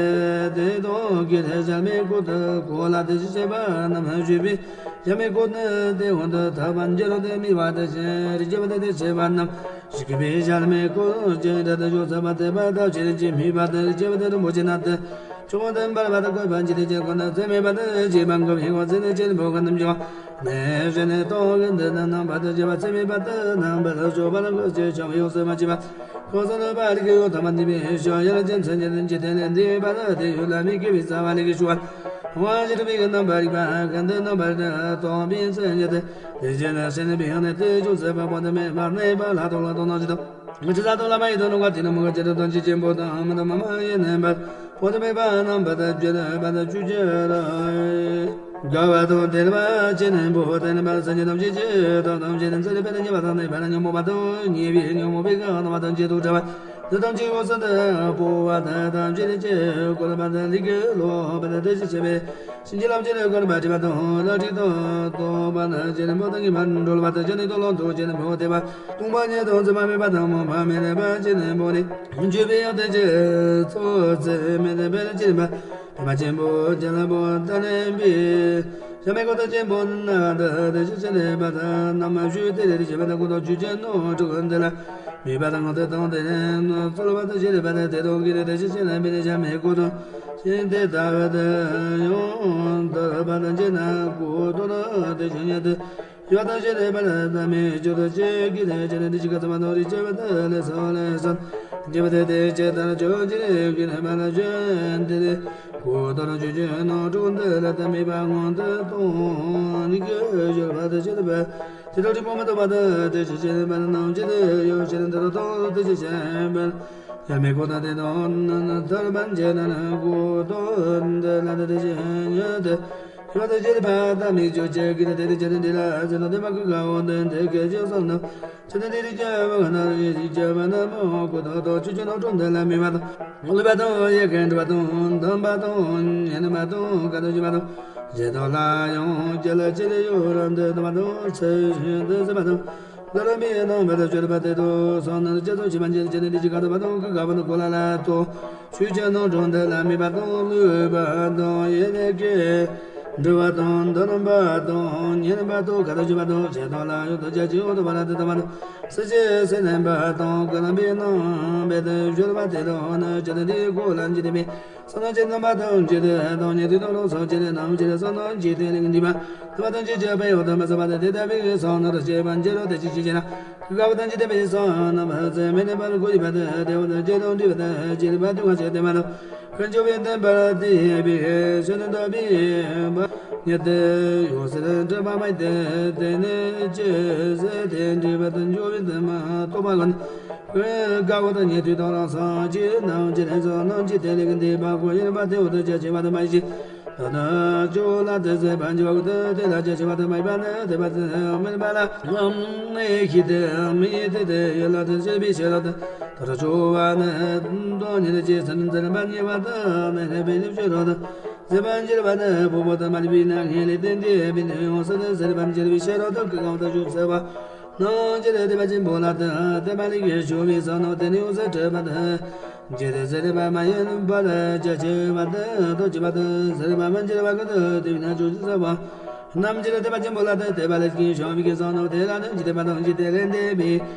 དེ་དང་གི་དེ་གཞལ་མེད་སྐུ་དེ་གོ་ལ་དེ་བཞིན་གཤེགས་པ་རྣམས་བཞུགས་པའི། གཞལ་མེད་སྐུ་ནི་དེ་ཀུན་ཏུ་ཐོབ་པར་འགྱུར་ཏེ་མོས་པ་དེ་བཞིན་རིགས་ཀྱི་བུ་དེ་དེ་བཞིན་པ་རྣམས་ཞིག་གི་བའི་གཞལ་མེད་སྐུ་ཅན་དེ་དང་ཡོངས་སུ་མ་དད་པ་དག་ཕྱིར་ཅི་མོས་པ་དེ་རིགས་ཀྱི་བུ་དེ་རིན་པོ་ཆེ་ནི་དེ་ཆུང་དུ་འབར་བ་དང་བཀོད་པ་ཇི་ལྟར་ཅི་ཁོ་ན་ཚད་མེད་པ་དེ་ཇི་མ་འགོག་པའི་ངོ་ཚད་ནི་ཅི་ལ་འབོག་ག་རྣམས་ཀྱང་ནས་བཞིན་ནས་སྟོང་གི་འདི་ནི་རྣམ་པ་དེ་ཇི་བ་ཚད་མེད་པ་དེ་རྣམ་པར་ཤོག་པ་ལ་འགོད་ཅི་ཆང་ཡོངས་སུ་མ་མཆིས་པ་ཁོ་སོ་ནི་པ་རིགས་ཀྱི་ཡོད་ཐ་མ་འདི་པའི་ཤོག་ཡར་ཅན་མཚན་ཉིད་ལྡན་གྱི་དེ་ལས་འདས་པ་དེ་ཡུལ་ལ་མི་སྐྱེ་བའི་རྩ་བ་ལས་ཀྱི་ཞུ་བ། དབང་ཕྱུག་པའི་རྣམ་པར་རིག་པ་གང་དུ་རྣམ་པར་སྟོང་པའི་སེམས་ཉིད་དེ། དེ་བཞིན་གཤེགས་པའི་ཡང་ནི་དེ་ཅུང་ཟད་པ་པོ་དེ་མེད་པར་གནས་པ་ལྷག་ཏུ་ལ་དོ་སྣང་ཅི་དང་། ཇི་ལྟ་དུ་ལ་མ་ཡི་དོ་ནུ་བ་དེ་ནི་མུ་ག་ཅི་རུ་དང་ཅི་ཆེན་པོ་དང་མི་དང་མ་མ་ཡིན་ནི་མ་པོ་དེ་མེད་པ་རྣམ་པར་བཅད་པ་དང་བཅུ་གཅིག་དགའ་བ་དང་དད་པ་ཆེ་ནི་པོ་དེ་ནི་མ་སེམས་ཉིད་དམ་ཆོས་ཀྱི་དོན་དམ་ཆོས་ནི་ཚེ་རིག་པའི་ཉེས་པ་དང་ནི་ཕར་ཉོན་མོངས་པ་དང་ཉེས་པའི་ཉོན་མོངས་པའི་གང་རྣམ་པ་དང་བཅས་དུ་བྲལ་བ། འདི་ཐམས་ཅད་འོད་གསལ་དུ་སྤོབས་པ་དང་ཐམས་ཅད་ཀྱི་བཀོད་པ་དང་ལས་ཀྱི་ལོག་པ་དང་དེ་བཞིན་གཤེགས་པའི་བྱིན་གྱིས་བརླབ་ཅིང་བཀོད་པ་བསྒྲིབས་པ་དང་ལག་མཐིལ་དང་སྟོབས་པ་དང་བཅས་ནས་པོ་དང་གིས་མ་གྲོལ་བ་དང་བཅས་ནས་དོ་ལོ་དང་བཅས་ནས་པོ་དེ་བ་སྟོང་པ་ཉིད་དང་བརྫུན་པ་མེད་པ་དང་མུན་པ་མེད་པ་བཅས་ནས་པོ་ནི་བརྗོད་པའི་ཡང་དེ་ཅི་ཚོགས་ཚད་མེད་པའི་ལས་ཅི་རིམ་པ། ཕན་པ་ཆེན་པོ་ཅན་ལ་པོ་ད་ནས་པའི་ཞབས་མའི་གོ་ཐོག་ཆེན་པོ་ན་ད་དེ་ཅི་ཆེ་ནས་པ་དང་ནམ་ཞུ་དེ་རེ་རེ་བྱེད་པ་དང་གོ་ཐོག་ཆུ་ཅན་ནོ་དྲུག་འདི་ལ། མོས་པ་དང་དེ་དང་དེ་ནས་ཚོལ་བ་དང་ཤེས་རིག་པ་དང་དེ་དང་གི་ནི་དེ་ཤེས་ཤེས་ལ་མི་ནི་བྱ་མི་གོ་དང་ཤེས་དེ་ལྟ་བུ་དང་ཡང་དག་པ་དང་བཅས་ན་གོ་དོན་དེ་ཤེས་ཉིད་དུ་ཡོད་དང་ཤེས་རིག་པ་ལ་ད་མི་བཅུ་དང་ཤེས་ཀྱི་ནི་ཅི་ནི་དེ་ཤེས་ཀ་ཙམ་མ་དང་རིག་བྱེད་པ་དང་ལས་སོ་ལས་སོ་འགྱེད་པ་དེ་དེ་ཅི་ལྟར་ཆོས་ཅི་རིག་གི་ནི་མ་ལ་ཞོན་དེ་ནི་གོ་དོན་ཆོས་ཅན་ནོ་དྲུག་འདི་ལ་ད་མོས་པ་སྔོན་དུ་གཏོང་ནི་གི་ཤེས་པ་དང་ཤེས་རིག་པ། དེ་ལ་དྲི་མ་མི་ཐོབ་པ་དང་དེ་ཅི་ཤེས་པ་རྣམས་ཅི་དེ་ཡོད་ཕྱིར་འདི་རུ་དང་དེ་ཅི་ཤེས་པ་ཡ་མི་གོ་དང་དེ་དང་ཐར་པ་འཇལ་ན་གོ་དོན་དེ་ལ་དེ་ཤེས་ཉིད་དེ་ཡོད་དེ་ཤེས་པ་དང་ཤེས་པ་དམིགས་ཆོས་ཅན་གྱི་དེ་དེ་ཅི་དེ་འདི་ལ་ཟེར་ན་དེ་མ་གི་ག་འོ་དེ་དེ་སྐད་ཅེས་བསམ་ན་ཅི་དེ་དེ་རིག་བྱ་བ་ན་རིག་བྱ་བ་ན་མ་གོ་དོན་དང་ཆོས་ཅན་ནོ་དྲུག་འདི་ལ་མོས་པ་དང་། བསླུ་བ་དང་ཡིད་ཀྱིས་འདྲི་བ་དང་འདོན་པ་དང་ཉན་པ་དང་བཀའ་དང་ཞུ་བ་དང་ཞེས་དང་ལ་ཡང་རྒྱལ་ལ་ཅི་རིགས་ཡོད་རབ་འདི་འདོན་པ་དང་ཚུལ་བཞིན་དུ་གཟིགས་པ་དང་བླ་རབས་པའི་རྣམ་པར་སྤྱོད་པ་དེ་དང་སོང་ན་སྤྱི་ཚོགས་ཕྱི་མ་འཇལ་ཅི་ནི་དེ་ཅི་ག་དང་བ་དང་གི་ག་བ་དང་གོ་ལ་ལ་དང་ཆོས་ཅན་ནོ་དྲུག་འདི་ལ་མོས་པ་དང་བསླུ་བ་དང་ཡིད་ཀྱིས་འདྲི་བ་དང་འདོན་པ་དང་ཉན་པ་དང་བཀའ་དང་ཞུ་བ་དང་ཞེས་དང་ལ་ཡང་དང་རྒྱ་ཆེ་འོ་དང་བ་ལ་དེ་དང་བ་དང་། སྲིད་ཞིའི་སེམས་ལྡན་པ་དང་ཀུན་རྣམ་པའི་རྣམ་པའི་དུ་བཞུར་བ་དེ་དག་ནི་ཇི་ལྟར་འདི་ཀོ་ལ་འཇིག་རྟེན་པའི་བསོད་ནམས་ཀྱི་རྣམ་པ་དང་འཇིག་རྟེན་དང་ཉན་ཐོས་དང་ལོངས་སུ་སྤྱད་ནས་ནམ་ཞིག་བསོད་ནམས་ཀྱི་རྟེན་ལས་འདས་པ་རྣམ་པ་དང་ཅི་བྱ་བའི་འོག་ཏུ་མི་ཟད་པ་དེ་དེ་ལྟ་བུའི་བསོད་ནམས་སྤྱད་པར་འགྱུར་རོ། དེ་ཅི་ཞིག་བྱས་ན་དགའ་བ་དང་འཇིག་རྟེན་པའི་བསོད་ནམས་ཚད་མེད་ལྡན་པར་གོ་ཡི་བ་དེ་བདེ་བ་དང་སྐྱིད་དང་འདྲིས་པ་དང་སྐྱིད་པ་དུ་མ་ཞིག་ལྡན་པ་དང་། ཀུན་སྦྱོར་བའི་བསྟན་པར་བསྟན་པའི་ཆོས་ནི་འདོད་པའི་ཉེར་ཏེ་ཡོད་ཟེར་དྲི་བ་མེད་དེ། དེ་ནི་ཅི་ཟེར་དེ་འདྲི་བ་དང་འགྱུར་བའི་དུ་མ་རྟོགས་པ་ཀུན། དགའ་བོ་དང་ཉན་ཐོས་དང་རང་སངས་རྒྱས་རྣམས་ཀྱི་ལན་ཚོགས་རྣམས་ཀྱི་དེ་ལས་འདས་པ་ཀུན་ཡིན་པ་དེ་འོ་དུ་རྒྱ་ཆེ་བ་དུ་མ་ཡིན་ཞིང་། ད་ནི་ཇོ་ལ་དེ་ཟེར་བ་འགྱུར་བ་ཀུན་དེ་ལ་རྒྱ་ཆེ་བ་དུ་མ་ཡིན་པ་ནི་དེ་བ་དུ་མིན་པ་ལ་ནི་ཤི་དེ་མི་ཡི་དེ་དེ་ཡོད་ལ་དེ་ཤེས་པའི་ཤེས་རབ་དུ། ད་ལྟ་འགྱུར་བ་ནི་དོན་ཉིད་ཀྱི་སེམས་འཛིན་པ་ཉེ་བ་དང་ནི་ལྷན་པའི་ལུས་ཀྱི་རོ་དང་། ཟད་པར་འགྱུར་བ་ནི་ཕུང་པོ་དང་མ་ལུས་པའི་ནང་ངེས་ལས་བརྟེན་ཏེ་བིན་ཡོང་སྲིད་ཟད་པར་འགྱུར་བའི་ཕྱིར་རོ་དང་ཀུན་དགའ་བོ་དང་ཞུགས་ཟད་པ་ནང་འགྱུར་དད་པ་ཆེན་པོ་ལ་དང་དད་པ་ལས་ཀྱི་ཞུ་བའི་བསོད་ནམས་དེ་ནི་ཡོངས་སུ་གྲུབ་པ་དང་འགྱུར་ཟད་པ་མ་ཡིན་པར་རྒྱ་ཆེ་བ་དང་དོ་ཆེ་བ་དང་ཟད་པ་མ་འགྱུར་བ་ཀུན་ཏུ་དེ་བས་ན་ཞུགས་ཟད་པ། རྣམ་འགྱུར་དད་པ་ཆེན་པོ་ལ་དད་པ་ལས་ཀྱི་བྱང་བའི་བསོད་ནམས་དེ་ལ་ནི་འཇིག་རྟེན་པ་དང་འཇིག་རྟེན་ལས་འདས་པའི་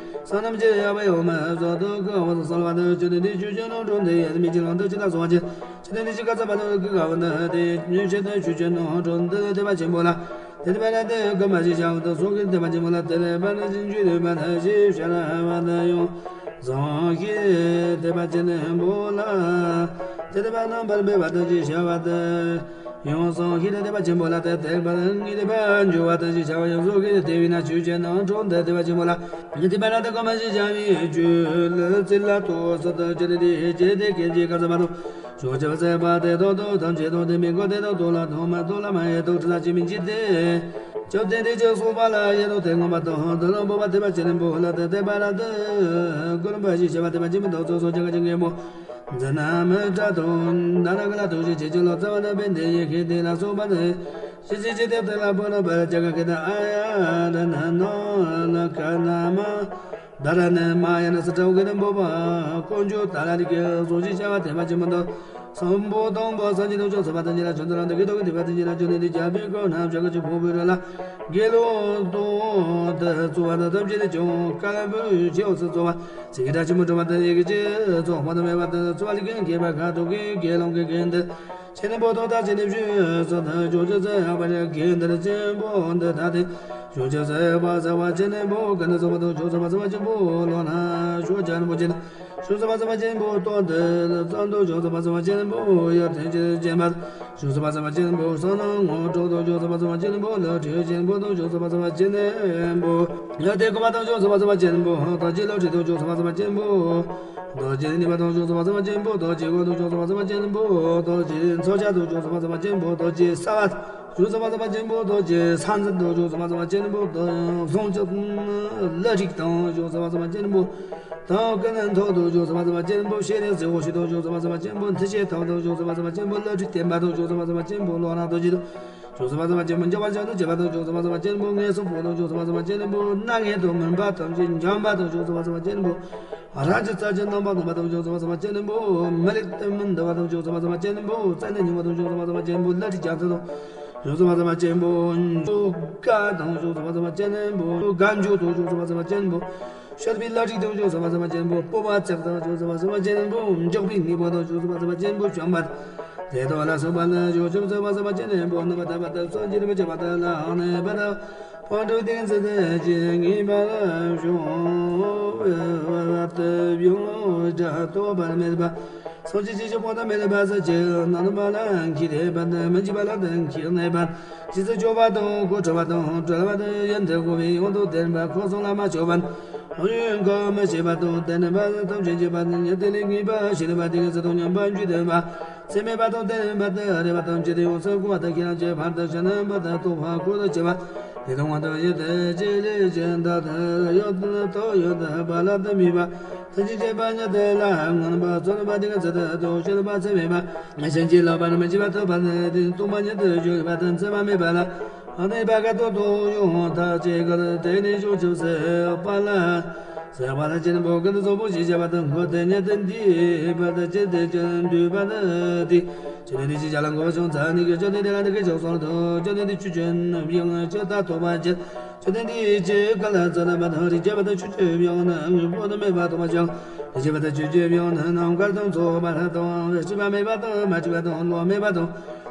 བསོད་ནམས་ཀྱི་ཡང་བའི་འོ་མ་བཟོ་དུ་ཀུན་དགའ་བོ་དང་གསོལ་བ་དང་ཆོས་དང་འདི་ཆོས་ཅན་ནོ་དྲུག་འདི་ཡང་མི་འཇིག་ལོང་དུ་ཅི་ལ་སོང་བ་ཅན། ཆོས་དང་འདི་ཅི་ག་ཚ་བ་དང་ཀུན་དགའ་བོ་ནི་དེ་ཉོན་ཆེ་དང་ཆོས་ཅན་ནོ་དྲུག་འདི་དད་པ་ཆེན་པོ་ལ་དད་པ་ལ་དད་གོ་མ་ཞིག་བྱ་བ་དང་སོང་གི་དད་པ་ཆེན་པོ་ལ་དད་པ་ནི་ཅི་འཇུག་དད་པ་ནི་ཞེས་བྱ་བ་དང་ཡང་སོང་གི་དད་པ་ཆེན་པོ་ལ་དད་པ་རྣམ་པར་འབེབས་པ་དང་ཅི་བྱ་བ་དང་། ཡང་སོང་ཤེས་རབ་དད་པ་ཆེན་པོ་ལ་དད་དད་པ་ངེས་དད་པ་འཇུག་པ་དང་ཞེས་བྱ་བ་ཡང་སོང་ཤེས་རབ་དད་པའི་ན་ཆོས་ཅན་ནང་དྲུག་འདི་དད་པ་ཆེན་པོ་ལ་ངེས་དད་པ་ལ་དད་གོ་མ་ཞིག་བྱ་བའི་རྒྱུ་ལ་ཚིག་ལ་ཐོག་སོ་དང་ཅི་རིགས་དེ་ཅི་དེ་སྐད་ཅིག་ག་ཚ་མ་དང་ཕྱོགས་ཆབ་སེ་བ་དེ་དོ་དོ་ཐམས་ཅད་དང་དེ་མི་གོ་དེ་དང་དོ་ལ་དོ་མ་དོ་ལ་མ་ཡེ་དོ་ཁྲི་ལ་ཅི་མིན་ཅི་དེ་ཅོ་དེ་དེ་ཅི་སོགས་པ་ལ་ཡེ་དོ་དེ་ངོ་མ་དང་དོ་ལ་འབོ་བ་དད་པ་ཆེན་པོ་ལ་དད་དད་པ་ལ་དད་གོ་རིམ་པ་ཞིག་བྱ་བ་དད་པ་ཆེན་པོ་དང་ཚོགས་སོགས་ཀྱང་ག་ཅི་ངེས་པོ། འཛིན་རྣམ་སྒྲ་དང་ན་ར་ག་ལ་ཐུགས་རྗེ་ཆེ་ཆེ་ལོ་ཙཱ་བ་ན་བན་དེ་ཡི་ཤེས་དེ་ལ་སོགས་པ་ནི། ཤེས་བྱེད་ཅི་སྟེ་དེ་ལ་པོ་ན་པར་ཅ་ག་གི་ད་ཨ་ཡ་ར་ན་ནོ་ན་ཀ་ན་མ་ད་ར་ན་མ་ཡ་ན་ས་ཏྲ་གི་ན་འབོ་བ་དཀོན་མཆོག་ད་ར་རི་གི་གཟུགས་ཅི་བྱ་བ་དེ་མ་ཅི་མ་འདོ། སམ་བྷོ་དང་བྷོ་སངས་རྒྱས་དང་ཆོས་སོ་བ་དང་ཉེ་ལ་ཆོས་འདི་རང་དང་གི་དོ་གི་དེ་བ་དེ་ཉེ་ལ་ཆོས་འདི་འདི་རྒྱ་བི་ཀོ་ན་བྱ་ག་ཆུ་ཕོ་བུ་ར་ལ་དགེ་སློང་དང་དེ་གཙོ་བ་དང་ཐམས་ཅད་ཀྱང་དཀའ་བུ་ཆེ་འོ་སི་གཙོ་བ། སེང་གེ་སྒྲ་ཆེན་པོ་སྒྲོལ་མ་དང་ཡི་གེ་ཅན་ཚོགས་མ་དང་མེད་པ་དང་ཚོགས་ལས་ཀྱང་གྱེས་པ་ཁ་དོག་གི་དགེ་སློང་གི་དགེ་འདུན་ཆེ་ནི་བོ་དོ་ད་ཆེ་ནི་བཞུགས་སོ་དང་ཕྱོགས་ཆོས་སུ་ཡང་པ་རེ་དགེ་འདུན་ཆེན་པོ་འདི་ད་དེ་ཕྱོགས་ཆོས་སུ་ཡང་པ་ཟ་བ་ཆེ་ནི་བོ་ག་ནི་ཟ་བ་དང་ཕྱོགས་ཟ་བ་ཟ་བ་ཆེན་པོ་ལོ་ན་ཕྱོགས་ཆ་ནི་བོ་ཆེ་ནི། བྱང་ཆུབ་སེམས་དཔའ་ཆེན་པོ་སྟོང་དུ་ལ་གསུམ་དང་། བྱང་ཆུབ་སེམས་དཔའ་ཆེན་པོ་ཡར་ཐོན་ཕྱིར་བྱོན་པ་དང་། བྱང་ཆུབ་སེམས་དཔའ་ཆེན་པོ་གསང་སྔགས་དྲུག་དང་། བྱང་ཆུབ་སེམས་དཔའ་ཆེན་པོ་ལྷ་ཁྲིད་ཆེན་པོ་དང་། བྱང་ཆུབ་སེམས་དཔའ་ཆེན་པོ་ལྷ་དེ་བཀོད་པ་དང་། བྱང་ཆུབ་སེམས་དཔའ་ཆེན་པོ་བདག་གི་ལྷ་ཁྲིད་དང་། བྱང་ཆུབ་སེམས་དཔའ་ཆེན་པོ་བདག་གི་ནུས་པ་དང་། བྱང་ཆུབ་སེམས་དཔའ་ཆེན་པོ་བདག་གི་དབང་དང་། བྱང་ཆུབ་སེམས་དཔའ་ཆེན་པོ་བདག་གི་མཚོན་ཆ་དང་། བྱང་ཆུབ་སེམས་དཔའ་ཆེན་པོ་བདག་གི་ས་བ་དང་། བྱང་ཆུབ་སེམས་དཔའ་ཆེན་པོ་བདག་གི་ས་འཛིན་དང་། བྱང་ཆུབ་སེམས་དཔའ་ཆེན་པོ་བདག་གི་ཟུང་འཇུག་ལྷ་ཁྲིད་དང་། བྱང་ཆུབ་སེམས་དཔའ་ཆེན་པོ་བདག་གི་ཀུན་ཐོབ་དང་། བྱང་ཆུབ་སེམས་དཔའ་ཆེན་པོ་ཤེས་རིག་ཟེར་བ་ཞིག་དང་། བྱང་ཆུབ་སེམས་དཔའ་ཆེན་པོ་མཐུ་ཆེན་ཐོབ་དང་། བྱང་ཆུབ་སེམས་དཔའ་ཆེན་པོ་ལྷ་ཁྲིད་བརྟན་པ་དང་། བྱང་ཆུབ་སེམས་དཔའ་ཆེན་པོ་བློ་རབ་ཏུ་ཕྱིན་དང་། བྱང་ཆུབ་སེམས་དཔའ་ཆེན་པོ་འགྱུར་བ་བྱང་དུ་བྱེད་པ་དང་། བྱང་ཆུབ་སེམས་དཔའ་ཆེན་པོ་ངན་སོང་སྤངས་དང་། བྱང་ཆུབ་སེམས་དཔའ་ཆེན་པོ་མནར་ངན་དང་མུན་པ་ཐམས་ཅད་འཇོམས་པ་དང་། བྱང་ཆུབ་སེམས་དཔའ་ཆེན་པོ་རང་གི་རྩ་བཅུ་རྣམ་པར་སྟོང་པ་དང་། བྱང་ཆུབ་སེམས་དཔའ་ཆེན་པོ་མི་ལུས་དུ་མི་འདུ་བ་དང་། བྱང་ཆུབ་སེམས་དཔའ་ཆེན་པོ་བཙལ་ནས་རྙེད་པ་དང་། བྱང་ཆུབ་སེམས་དཔའ་ཆེན་པོ་ལྷ་ཁྲིད་རྒྱ་མཚོ་དང་། བྱང་ཆུབ་སེམས་དཔའ་ཆེན་པོ་འཇུག་དཀའ་དང་། བྱང་ཆུབ་སེམས་དཔའ་ཆེན་པོ་དགའ་འཇུག་དང་། བྱང་ཆུབ་སེམས་དཔའ་ཆེན་པོ་ཤར་པའི་ལྷ་ཁྲིད་དང་། བྱང་ཆུབ་སེམས་དཔའ་ཆེན་པོ་སྤོབས་པ་བརྩེགས་དང་། བྱང་ཆུབ་སེམས་དཔའ་ཆེན་པོ་འཇོག་པའི་དངོས་པོ་དང་། བྱང་ཆུབ་སེམས་དཔའ་ཆེན་པོ་བྱམས་པ་དང་། དེ་དག་ལ་སོགས་པ་ལ། བྱང་ཆུབ་སེམས་དཔའ་ཆེན་པོ་རྣམ་པར་ཐར་པ་དང་། སངས་རྒྱས་རིན་པོ་ཆེ་དང་། ལྷག་མཐོང་ནས་བར་དུ་ཕུང་ཁྲོལ་གཏིང་ཟབ་ཏུ་ངེས་པར་བྱུང་བར་དུ། ཡང་སྒྲ་རྟོག་པ་མེད་པ། སངས་རྒྱས་ཀྱི་ཆོས་སྤངས་དང་མེད་པ་ཟེར་གྱི། རྣམ་པ་ལ་མཁས་ཏེ་བར་དུ་མི་འཇིགས་པ་ལ་དང་མཁས་གནས་པ། རྗེས་སུ་སྐྱོབ་པ་དང་གོ་ཁྲབ་པ་དང་གྲོལ་བ་དང་ཡུན་དུ་འགོར་བའི་དབང་དུ་ལྡན་པ། འཁོར་གསུམ་ལ་མ་ཆགས་པ། ཡུན་གང་མི་ཤེས་པ་དང་ལྡན་པ། ཐམས་ཅད་མཁྱེན་པ་ཉིད་དེ་ལས་ངེས་པར་ཤེས་ནུས་པ། ཏིང་ངེ་འཛིན་དང་མཉམ་པར་འཇུག་ལྡན་པ། ཚད་མེད་པ་དང་ལྡན་པ་དང་རིག་པ་ཐམས་ཅད་དུ་ཡོངས་སུ་བསྔོ་བ་དང་ཁྱེད་རང་གི་ཕར་དང་ཕྱི་རྣམ་པར་དག་རྟོགས་པ་འཁོར་དུ་ཆུད་པ། དེ་དང་དབང་དུ་ཡོད་དེ་ཅི་ལས་ཀྱང་དག་ཏུ་ཡོད་དོ། ཡོད་དོ་བ་ལ་དུ་མེད་པ། ཐུགས་རྗེ་ཆེན་པོ་ཉིད་དེ་ལ་མངོན་པར་བརྩོན་པ། ཏིང་ངེ་འཛིན་དང་ཤེས་རབ་ཚད་མེད་པ། བྱིན་གྱིས་བརླབས་པ་རྣམས་མི་འཇིགས་པ་ཐོབ་པ་ནི། དེ་ནི་སྟོང་པ་ཉིད་དུ་གྱུར་པ་དང་ཚད་མ་མེད་པ་ལ། ཨ་ནི་བ་ག་དོ་དོ་ཡོང་ཐག་ཆོད་ཀྱང་། དེ་ནི་བྱང་ཆུབ་སེམས་དཔའ་ལ། སེམས་དཔའ་ལ་ཆེན་པོ་ཀུན་ཏུ་བཟང་པོ་ཞེས་བྱ་བ་དང་། འཁོར་དེ་ཉིད་དུ་འདུས་པ་དང་། ཅི་སྟེ་ཅི་འདུས་པ་ནི་དེ། བཅོམ་ལྡན་འདས་ཀྱིས་བྱ་ལ་མགོ་བོས་ཕྱག་འཚལ་ནས། བཅོམ་ལྡན་འདས་ལ་འདི་སྐད་ཅེས་གསོལ་ཏོ། བཅོམ་ལྡན་འདས་ཁྱོད་ཀྱི་ནུས་པ་ཡང་ཇི་ལྟར་ཐོབ་པར་བགྱི། བཅོམ་ལྡན་འདས་ཀྱིས་ག་ལ་ཟེར་ན། མ་ཐོབ་རིག་བྱེད་པ་དང་ཆོས་ཀྱི་དབྱིངས་ནི་དངོས་པོ་ནི་མེད་པར་ཐོབ་པར་བྱའོ། རིག་བྱེད་པ་དང་ཆོས་ཀྱི་དབྱིངས་ནི་རྣམ་དཀར་དང་ཚོགས་པ་དང་། སྲིད་པ་མེད་པ་དང་མ་སྐྱེས་པ་དང་བློ་མེད་པ་དང་།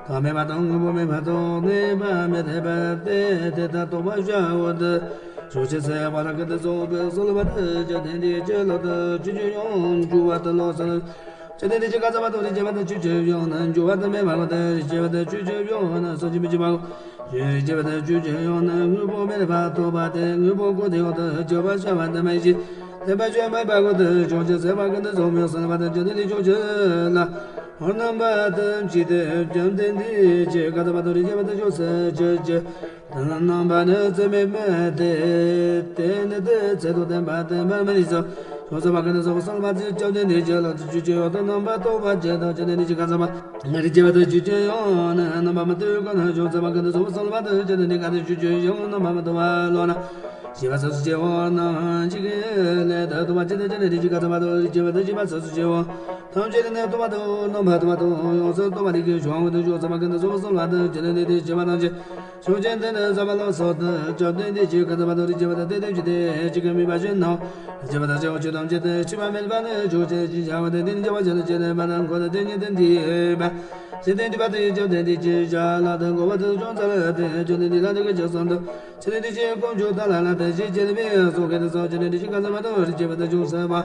མཐའ་མེད་པ་དང་དངོས་པོ་མེད་པ་དང་གནས་པ་མེད་པ་སྟེ། དེ་ལྟར་རྟོགས་པར་བྱའོ། དེ་བྱང་ཆུབ་སེམས་དཔའ་ལ་ཀུན་ཏུ་བཟང་པོས་གསོལ་བ་འདེབས། བཅོམ་ལྡན་འདས་ཀྱིས་ལག་ཏུ་ཆུ་ཆེན་ཡང་འབྱུང་བ་དེ་ལོངས་སུ། བཅོམ་ལྡན་འདས་ཀྱིས་ག་ཟེར་བ་དང་། རིག་བྱེད་པ་དང་ཆོས་ཀྱི་དབྱིངས་ནི་འབྱུང་བ་དང་མེད་པའོ། དེ་རིག་བྱེད་པ་དང་ཆོས་ཀྱི་དབྱིངས་ནི་སངས་རྒྱས་མི་འཇིགས་པའོ། རིག་བྱེད་པ་དང་ཆོས་ཀྱི་དབྱིངས་ནི་དངོས་པོ་མེད་པར་ཐོབ་པ་སྟེ། དངོས་པོ་ཀུན་ཏུ་ཡོད་དོ་ཞེས་བྱ་བ་ནི་མ་ཡིན་གྱི། ལྡན་པ་ཆོས་མེད་པའོ། དེ་བྱང་ཆུབ་སེམས་དཔའ་ཀུན་ཏུ་བཟང་པོས་གསོལ་བ་དང་། བཅོམ་ལྡན་འདས་ཀྱིས་ཆོས་ལ་རྣམ་པར་དག་བྱས་ཏེ། བཅོམ་ལྡན་འདས་ཀྱིས་ག་ཟེར་བ་དང་། རིག་བྱེད་པ་དང་ཆོས་ཀྱི་དབྱིངས་ནི་རྣམ་པ་ནི་ཚད་མེད་པ་སྟེ། དེ་ནི་དེ་ཚད་དང་ལྡན་པ་སྟེ་མར་མི་རིགས་སོ། བྱང་ཆུབ་སེམས་དཔའ་ཀུན་ཏུ་བཟང་པོས་གསོལ་བ་དང་། བཅོམ་ལྡན་འདས་ཀྱིས་ལག་ཏུ་ཆུ་ཆེན་ཡོད་དོ་རྣམ་པར་རྟོག་པར་བྱེད་དོ། བཅོམ་ལྡན་འདས་ཀྱིས་ག་ཟེར་བ། རིག་བྱེད་པ་དང་ཆོས་ཀྱི་དབྱིངས་ནི་རྣམ་པར་མི་རྟོག་གོ་ནོ། བྱང་ཆུབ་སེམས་དཔའ་ཀུན་ཏུ་བཟང་པོས་གསོལ་བ་དང་། བཅོམ་ལྡན་འདས་ཀྱིས་ཆོས་ཀྱི་དབྱིངས་རྣམ་པར་མི་རྟོག་པ་ལོ་ན། བྱིས་པ་སོ་སོ་སྐྱེ་བོ་རྣམས་ཀྱི་ལས་དང་། རྟོག་པ་ཅན་དང་། བཅོམ་ལྡན་འདས་ཀྱིས་ག་ཟེར་བ་དང་། རིག་བྱེད་པ་དང་བྱིས་པ་སོ་སོ་སྐྱེ་བོ་ཐམས་ཅད་ནི་རྟོག་པ་དང་རྣམ་པར་རྟོག་པ་དང་ཡོངས་སུ་རྟོག་པ་རིགས་ཀྱི་བྱ་བ་དང་། བྱང་ཆུབ་སེམས་དཔའ་ཀུན་ཏུ་བཟང་པོས་གསོལ་བ་དང་། བཅོམ་ལྡན་འདས་ཀྱིས་བྱིས་པ་ཐམས་ཅད་ཕྱོགས་ཀྱི་མཐའ་ནི་བསམ་པ་ལ་སོགས་དང་། བཅོམ་ལྡན་འདས་ཀྱིས་ག་ཟེར་བ་དང་། རིག་བྱེད་པ་དང་དེ་ལྟར་བྱེད་དེ། ཆོས་ཀུན་མེད་པར་ཞེན་ནོ། རིག་བྱེད་པ་དང་བྱ་བ་ཆོས་ཐམས་ཅད་དང་། ཆོས་པ་མེད་པ་ནི་ཕྱོགས་གཅིག་ཅེས་བྱ་བ་སྟེ། དེ་ནི་བྱ་བ་ཅན་དང་། བཅོམ་ལྡན་འདས་ཀྱིས་ག་ཟེར་བ་དང་རིག་བྱེད་པ་དང་དེ་ལྟར་བྱེད་དེ། ཆོས་ཀུན་མེད་པར་ཞེན་ནོ། རིག་བྱེད་པ་དང་བྱ་བ་ཆོས་ཐམས་ཅད་དང་། ཆོས་པ་མེད་པ་ནི་ཕྱོགས་གཅིག་ཅེས་བྱ་བ་སྟེ། བཅོམ་ལྡན་འདས་ལ་འདི་སྐད་ཅེས་གསོལ་ཏོ། བཅོམ་ལྡན་འདས་ཀྱིས་དཀོན་མཆོག་ཏཱ་ལ་ལ་དང་ཞེས་བྱ་བའི་གསུང་སྐད་དུ་གསོལ། བཅོམ་ལྡན་འདས་ཀྱིས་ག་ཟེར་བ་དང་། རིག་བྱེད་པ་དང་བྱང་ཆུབ་སེམས་དཔའ་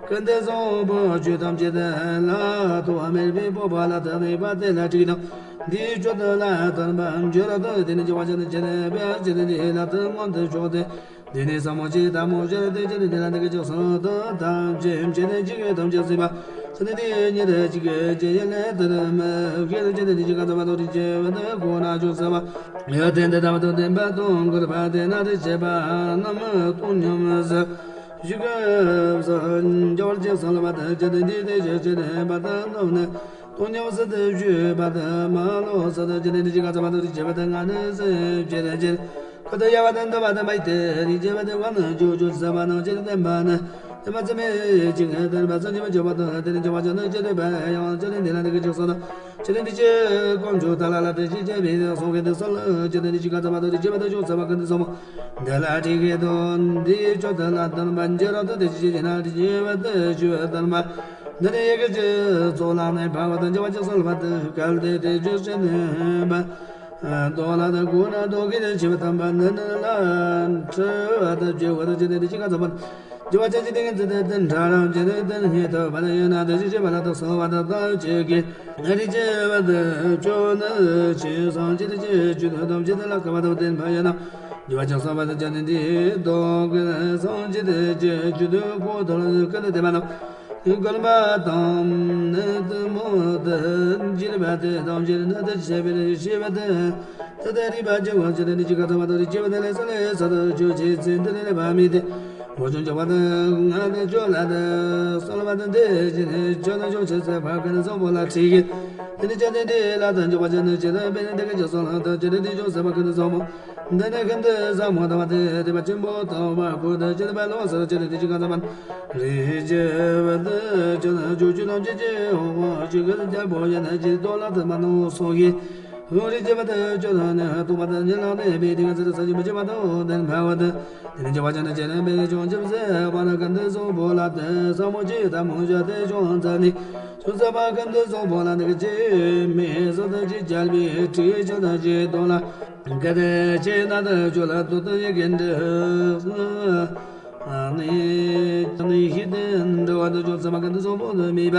ཀུན་ཏུ་བཟང་པོ་ཆོས་ཐམས་ཅད་ལ་ཐོགས་པ་མེད་པའི་སྤོབས་པ་ལ་ཐ་མལ་པ་དེ་ལ་ཁྲིད་དང་། འདིའི་མཆོག་ཏུ་ལ་ཐར་པར་འགྱུར་རོ་དང་། དེ་ནས་འགྱུར་བ་ཅན་དང་། བཅོམ་ལྡན་འདས་ལག་ཏུ་མངོན་དུ་ཕྱོགས་ཏེ། དེ་ནས་ཟབ་མོ་ཅན་དང་མོ་ཤེར་ཏེ། བཅོམ་ལྡན་འདས་ལ་འདི་སྐད་ཅེས་གསོལ་ཏོ། ཐམས་ཅད་མཁྱེན་ནས་ཇི་སྐད་དམ་བཅས་གཟིགས་པ། བཅོམ་ལྡན་འདས་ཉིད་ཀྱིས་ཇི་སྐད་ཅེས་ཡིད་ལ་དེ་ལྟར་མི་བསྐྱོད། བཅོམ་ལྡན་འདས་ཀྱིས་ག་ཟེར་བ་དང་། རིག་བྱེད་པ་དང་ཁོ་ན་ཅུང་ཟད་པ། ཡང་དེ་འདི་ལྟ་བུ་དང་ལྡན་པ་དང་། གུས་པ་དེ་ན་རིག་བྱེད་པ་རྣམས་བཏང་སྙོམས་སུ་བཞུགས་སོ་ཞེས་བྱ་བ་ཅིག་གསོལ་བ་དང་། བཅོམ་ལྡན་འདས་དེ་ཞེས་བྱ་བ་དང་། བཏང་སྙོམས་སུ་དེ་བཞུགས་པ་དེ་མ་ལོགས་སུ་དང་། བཅོམ་ལྡན་འདས་ཀྱིས་ག་ཟེར་བ་དང་། རིག་བྱེད་པ་དེ་ང་ནི་སེམས་ཅན་རེད་ཅེས། ཁོ་ཐག་ཡངས་པ་དང་མཐོ་བ་དང་མ་ཡིན་ཏེ། རིག་བྱེད་པ་དེ་ཁོ་ན་ཅུང་ཟད་པ་ནང་བཞིན་བསྟན་པ་ནི། དེ་མ་ཚད་མེད་ཅིང་དེ་ནི་མ་ཚད་མེད་ཅིང་བ་དང་། དེ་ནི་ཅུང་བ་ཅན་དང་ཅི་འདྲ་བ་ཡང་། བཅོམ་ལྡན་འདས་ལ་འདི་སྐད་ཅེས་གསོལ་ཏོ། བཅོམ་ལྡན་འདས་ཀྱིས་དཀོན་མཆོག་ཏཱ་ལ་ལ་དང་ཞེས་བྱ་བའི་གསུང་སྐད་དུ་གསོལ། བཅོམ་ལྡན་འདས་ཀྱིས་ག་ཟེར་བ་དང་། རིག་བྱེད་པ་དང་བྱང་ཆུབ་སེམས་དཔའ་ཀུན་ཏུ་བཟང་པོ་དེ་ལ་ཁྲིད་ཀྱི་དང་། འདིའི་མཆོག་ཏུ་ལ་ཐར་པར་འགྱུར་རོ་དང་། དེ་ཅི་ཕྱིར་ཞེ་ན། རིག་བྱེད་པ་དང་ཆོས་ཐམས་ཅད་ནི་ཡི་གེ་གཅིག་ཙམ་ལ་ནི་འབབ་པ་དང་། བྱ་བ་ཅིག་གསོལ་བ་དང་། གལ་ཏེ་དེ་ཅིག་ཤེས་ནུས་པ། རྟོགས་ལ་དང་གོ་ན་རྟོག་གེ་ནི་ཆེས་ཐོབ་པ་འདི་ནི་ལ་འཁྲུལ་བ་དང་བཅས་པ་དང་། བཅོམ་ལྡན་འདས་ཀྱིས་ག་ཟེར་བ་དང་། རྒྱུ་བ་ཅན་གྱི་ཏིང་ངེ་འཛིན་དེ་ལྟར་འདྲ་རབ་ཅན་དེ་ལྟར་སྙིང་ཐག་པ་དང་ཡོད་ན་དེ་བཞིན་གཤེགས་པ་ལ་དོགས་སོ་བ་དང་ལྟ་བ་ཅིག་གིས་རིག་བྱེད་པ་དེ་ཆོས་ནི་ཆོས་སངས་རྒྱས་ཀྱི་ཆོས་ཀྱི་ཐམས་ཅད་ལ་དགའ་བ་དང་ལྡན་པ་ཡོད་ན། རྒྱུ་བ་ཅན་གསུམ་པ་དང་བཅས་ཏེ་འདིའི་དོན་ཀུན་སངས་རྒྱས་ཀྱི་ཆོས་ཀྱི་གོ་ཐོག་ལ་ཀུན་ཏུ་བསྟན་པ་དང་། བཀོད་པ་དང་ནི་གཏུམ་མོ་དང་བརྗིད་པ་དེ་ཐམས་ཅད་ནི་དེ་ཤེས་པའི་ཤེས་པ་དེ། ད་ལྟ་རིག་པ་ཅན་གོ་ཆེ་ལ་ནི་ཅི་ག་ཚང་བ་དང་རིག་བྱེད་པ་དེ་ལས་སོ་ལས་སོ་དང་ཆོས་ཅན་ཚེ་འདི་ལས་ལས་པ་མི་དེ། འོ་ཅུང་འཇོག་པ་དང་ང་དང་ཆོས་ལ་དང་སོལ་བ་དང་དེ་བཞིན་ནི་ཆོས་དང་ཆོས་ཅན་ཚེ་ཕ་ཀུན་ནི་གསུམ་པོ་ལ་ཁྲིད་ཀྱི། དེ་ནི་ཅན་དེ་འདི་ལ་དང་འཇོག་པ་ཅན་ནི་ཅི་ལ་པའི་ནི་དེ་ཀ་ཅི་སོ་ལ་དང་ཅི་ལ་དེ་ཆོས་ཚེ་ཕ་ཀུན་ནི་གསུམ་པོ། འདི་ནི་ཀུན་ཏུ་བཟང་མོ་དང་བ་དེ་དེ་བ་ཆེན་པོ་དང་བ་ཀུན་ཏུ་ཅི་ལ་པ་ལོ་སོ་ཅི་ལ་དེ་ཅི་ག་ཚང་བ། རིག་བྱེད་པ་དང་ཆོས་དང་ཆོས་ཅན་ཐམས་ཅད་ཀྱི་འོག་མ་ཞིག་གི་རྒྱལ་པོ་ཡན་ན་ཅི་ཏོ་ལ་དུ་མ་ནོ་སོགས་ཀྱི། རང་རིག་བྱེད་པ་དང་ཆོས་དང་ནི་སྟོང་པ་དང་ཉེ་ལམ་ནས་པའི་དེ་ང་ཚེ་རུ་ས་ཞིང་མི་བྱེད་པ་དང་ལྡན་འཕེལ་བ་དང་། དེ་ནི་འཇོག་པ་ཅན་ནི་བྱེད་ལྡན་པའི་བྱང་ཆུབ་སེམས་དཔའ་ལ་ཀུན་ཏུ་བཟང་པོ་ལ་དང་ཟབ་མོ་ཅི་ལྟ་མོ་བྱ་སྟེ་བྱུང་ཙ་ནི། བྱང་ཆུབ་སེམས་དཔའ་ཀུན་ཏུ་བཟང་པོ་ལ་འདི་སྐད་ཅེས་སྨྲས་སོ། ད་ཅི་རྒྱལ་པོའི་ཁྲིད་ཆོས་དང་ཅི་དང་ལ་གལ་ཏེ་ཆེ་ན་དང་ཆོས་ལ་ལྟོས་དང་ཡི་གེ་འདྲི། ནི་ནི་ཤེས་ལྡན་འགྲོ་བ་དང་བྱང་སེམས་མ་ཀུན་ཏུ་བཟང་པོ་དུ་མེད་པ།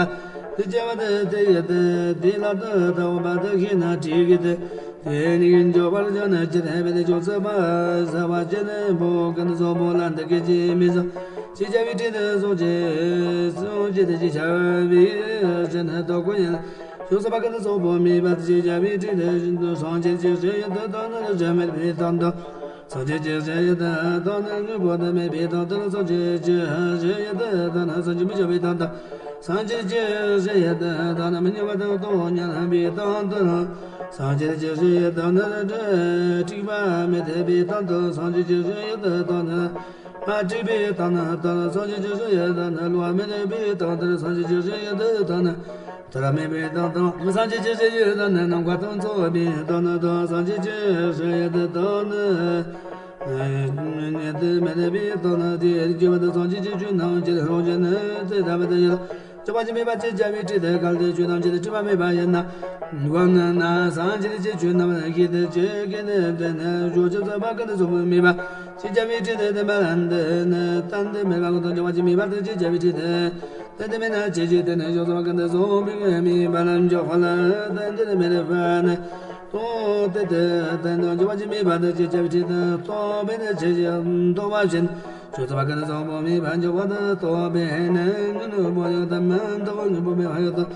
དེ་སྐྱེ་བ་དེ་དེ་ཡི་དེ་དེ་ལ་དུ་ལྟ་བ་དུ་ཤེས་ན་ཁྲིད་ཀྱི་དེ། དེ་ནི་འཇོག་པར་བྱ་ན་ཅི་ལྟ་བས་དེ་བྱང་སེམས་མ་ཟ་བ་ཅན་པོ་ཀུན་ཏུ་བཟང་པོ་ལ་འདི་སྐད་ཅེས་སྨྲས་སོ། ཅི་བྱ་བའི་ཁྲིད་དུ་སོང་ཅི་སོང་ཅི་དེ་ཅི་བྱ་བའི་ཕྱིར་ན་དོ་ཀུན་ཡང་བྱང་སེམས་མ་ཀུན་ཏུ་བཟང་པོ་མེད་པ་དེ་ཅི་བྱ་བའི་ཁྲིད་དུ་སོང་ཅི་ཅི་ཞེས་ཡོད་དོ་དོ་ནི་རེ་མེད་པའི་དོན་དུ། སངས་རྒྱས་ཀྱི་ཞེས་ཡོད་དོ་དོ་ནི་དངོས་པོ་དུ་མེད་པའི་དོན་དུ་སངས་རྒྱས་ཀྱི་ཞེས་ཡོད་དོ་དོ་ནི་སངས་རྒྱས་མི་བྱ་བའི་དོན་དུ། སངས་རྒྱས་ཀྱི་ཞེས་ཡོད་དོ་དོ་ནི་མི་མྱོང་བ་དང་སྟོང་ཉིད་པའི་དོན་དུ། སངས་རྒྱས་ཀྱི་ཞེས་ཡོད་དོ་ནི་འཁྲིག་པ་མི་འཐད་པའི་དོན་དུ། སངས་རྒྱས་ཀྱི་ཞེས་ཡོད་དོ་དོ་ནི་མ་འཁྲིག་པའི་དོན་དུ། སངས་རྒྱས་ཀྱི་ཞེས་ཡོད་དོ་ནི་བློ་མི་འཁྲིག་པའི་དོན་དུ། སངས་རྒྱས་ཀྱི་ཞེས་ཡོད་དོ་དོ་ནི། དུ་ར་མེད་པའི་དོན་དང་། སངས་རྒྱས་ཀྱི་ཞེས་ཡོད་དོ་ནི་ནམ་མཁའ་དང་མཚུངས་པའི་དོན་དུ། སངས་རྒྱས་ཀྱི་ཞེས་ཡོད་དོ་ནི་ཉིད་དུ་མེད་པའི་དོན་དུ། དེ་ཡི་སྐྱེ་བ་དང་སངས་རྒྱས་ཀྱི་ཆོས་རྣམས་ཀྱི་རང་བཞིན་ནི་དེ་ལྟ་བུ་དེ་ཡོད། འཇོག་པ་ཅན་མེད་པ་ཅི་བྱ་བའི་ཁྲིད་དེ་གལ་ཏེ་ཆོས་ཐམས་ཅད་འཁྲིག་པ་མེད་པ་ཡིན་ན། འོ་ན་ན་སངས་རྒྱས་ཀྱི་ཆོས་རྣམས་ཤེས་ཏེ་ཆོས་ཀྱི་ནི་དེ་ནི་བྱང་ཆུབ་སེམས་དཔའ་ཀུན་ཏུ་བཟང་པོ་མེད་པ་ཅི་བྱ་བའི་ཁྲིད་དེ་བསྟན་པ་འདི་ནི་གཏན་དུ་མེད་པ་ཀུན་ཏུ་འཇོག་པ་ཅན་མེད་པ་དེ་ཅི་བྱ་བའི་ཁྲིད་དེ། དེ་དེ་མེད་ན་ཅི་ཞིག་དེ་ནི་བྱང་སེམས་ཀུན་ཏུ་བཟང་པོའི་མེད་པ་ལ་འཇོག་པ་ལ་དེ་འདིར་མེད་པ་ནི། དོན་དེ་དེ་དེ་འདོད་འཇོག་པ་ཅན་མེད་པ་དེ་ཅི་བྱ་བའི་ཁྲིད་དུ་རྟོག་པས་ནི་ཅི་ཞིག་རྟོག་པ་བཞིན་བྱང་སེམས་ཀུན་ཏུ་བཟང་པོ་མེད་པ་འཇོག་པ་དང་རྟོག་པས་ནི་དངོས་པོ་ཡོད་དམ་མི་རྟོག་དངོས་པོ་མེད་པ་ཡོད་དམ་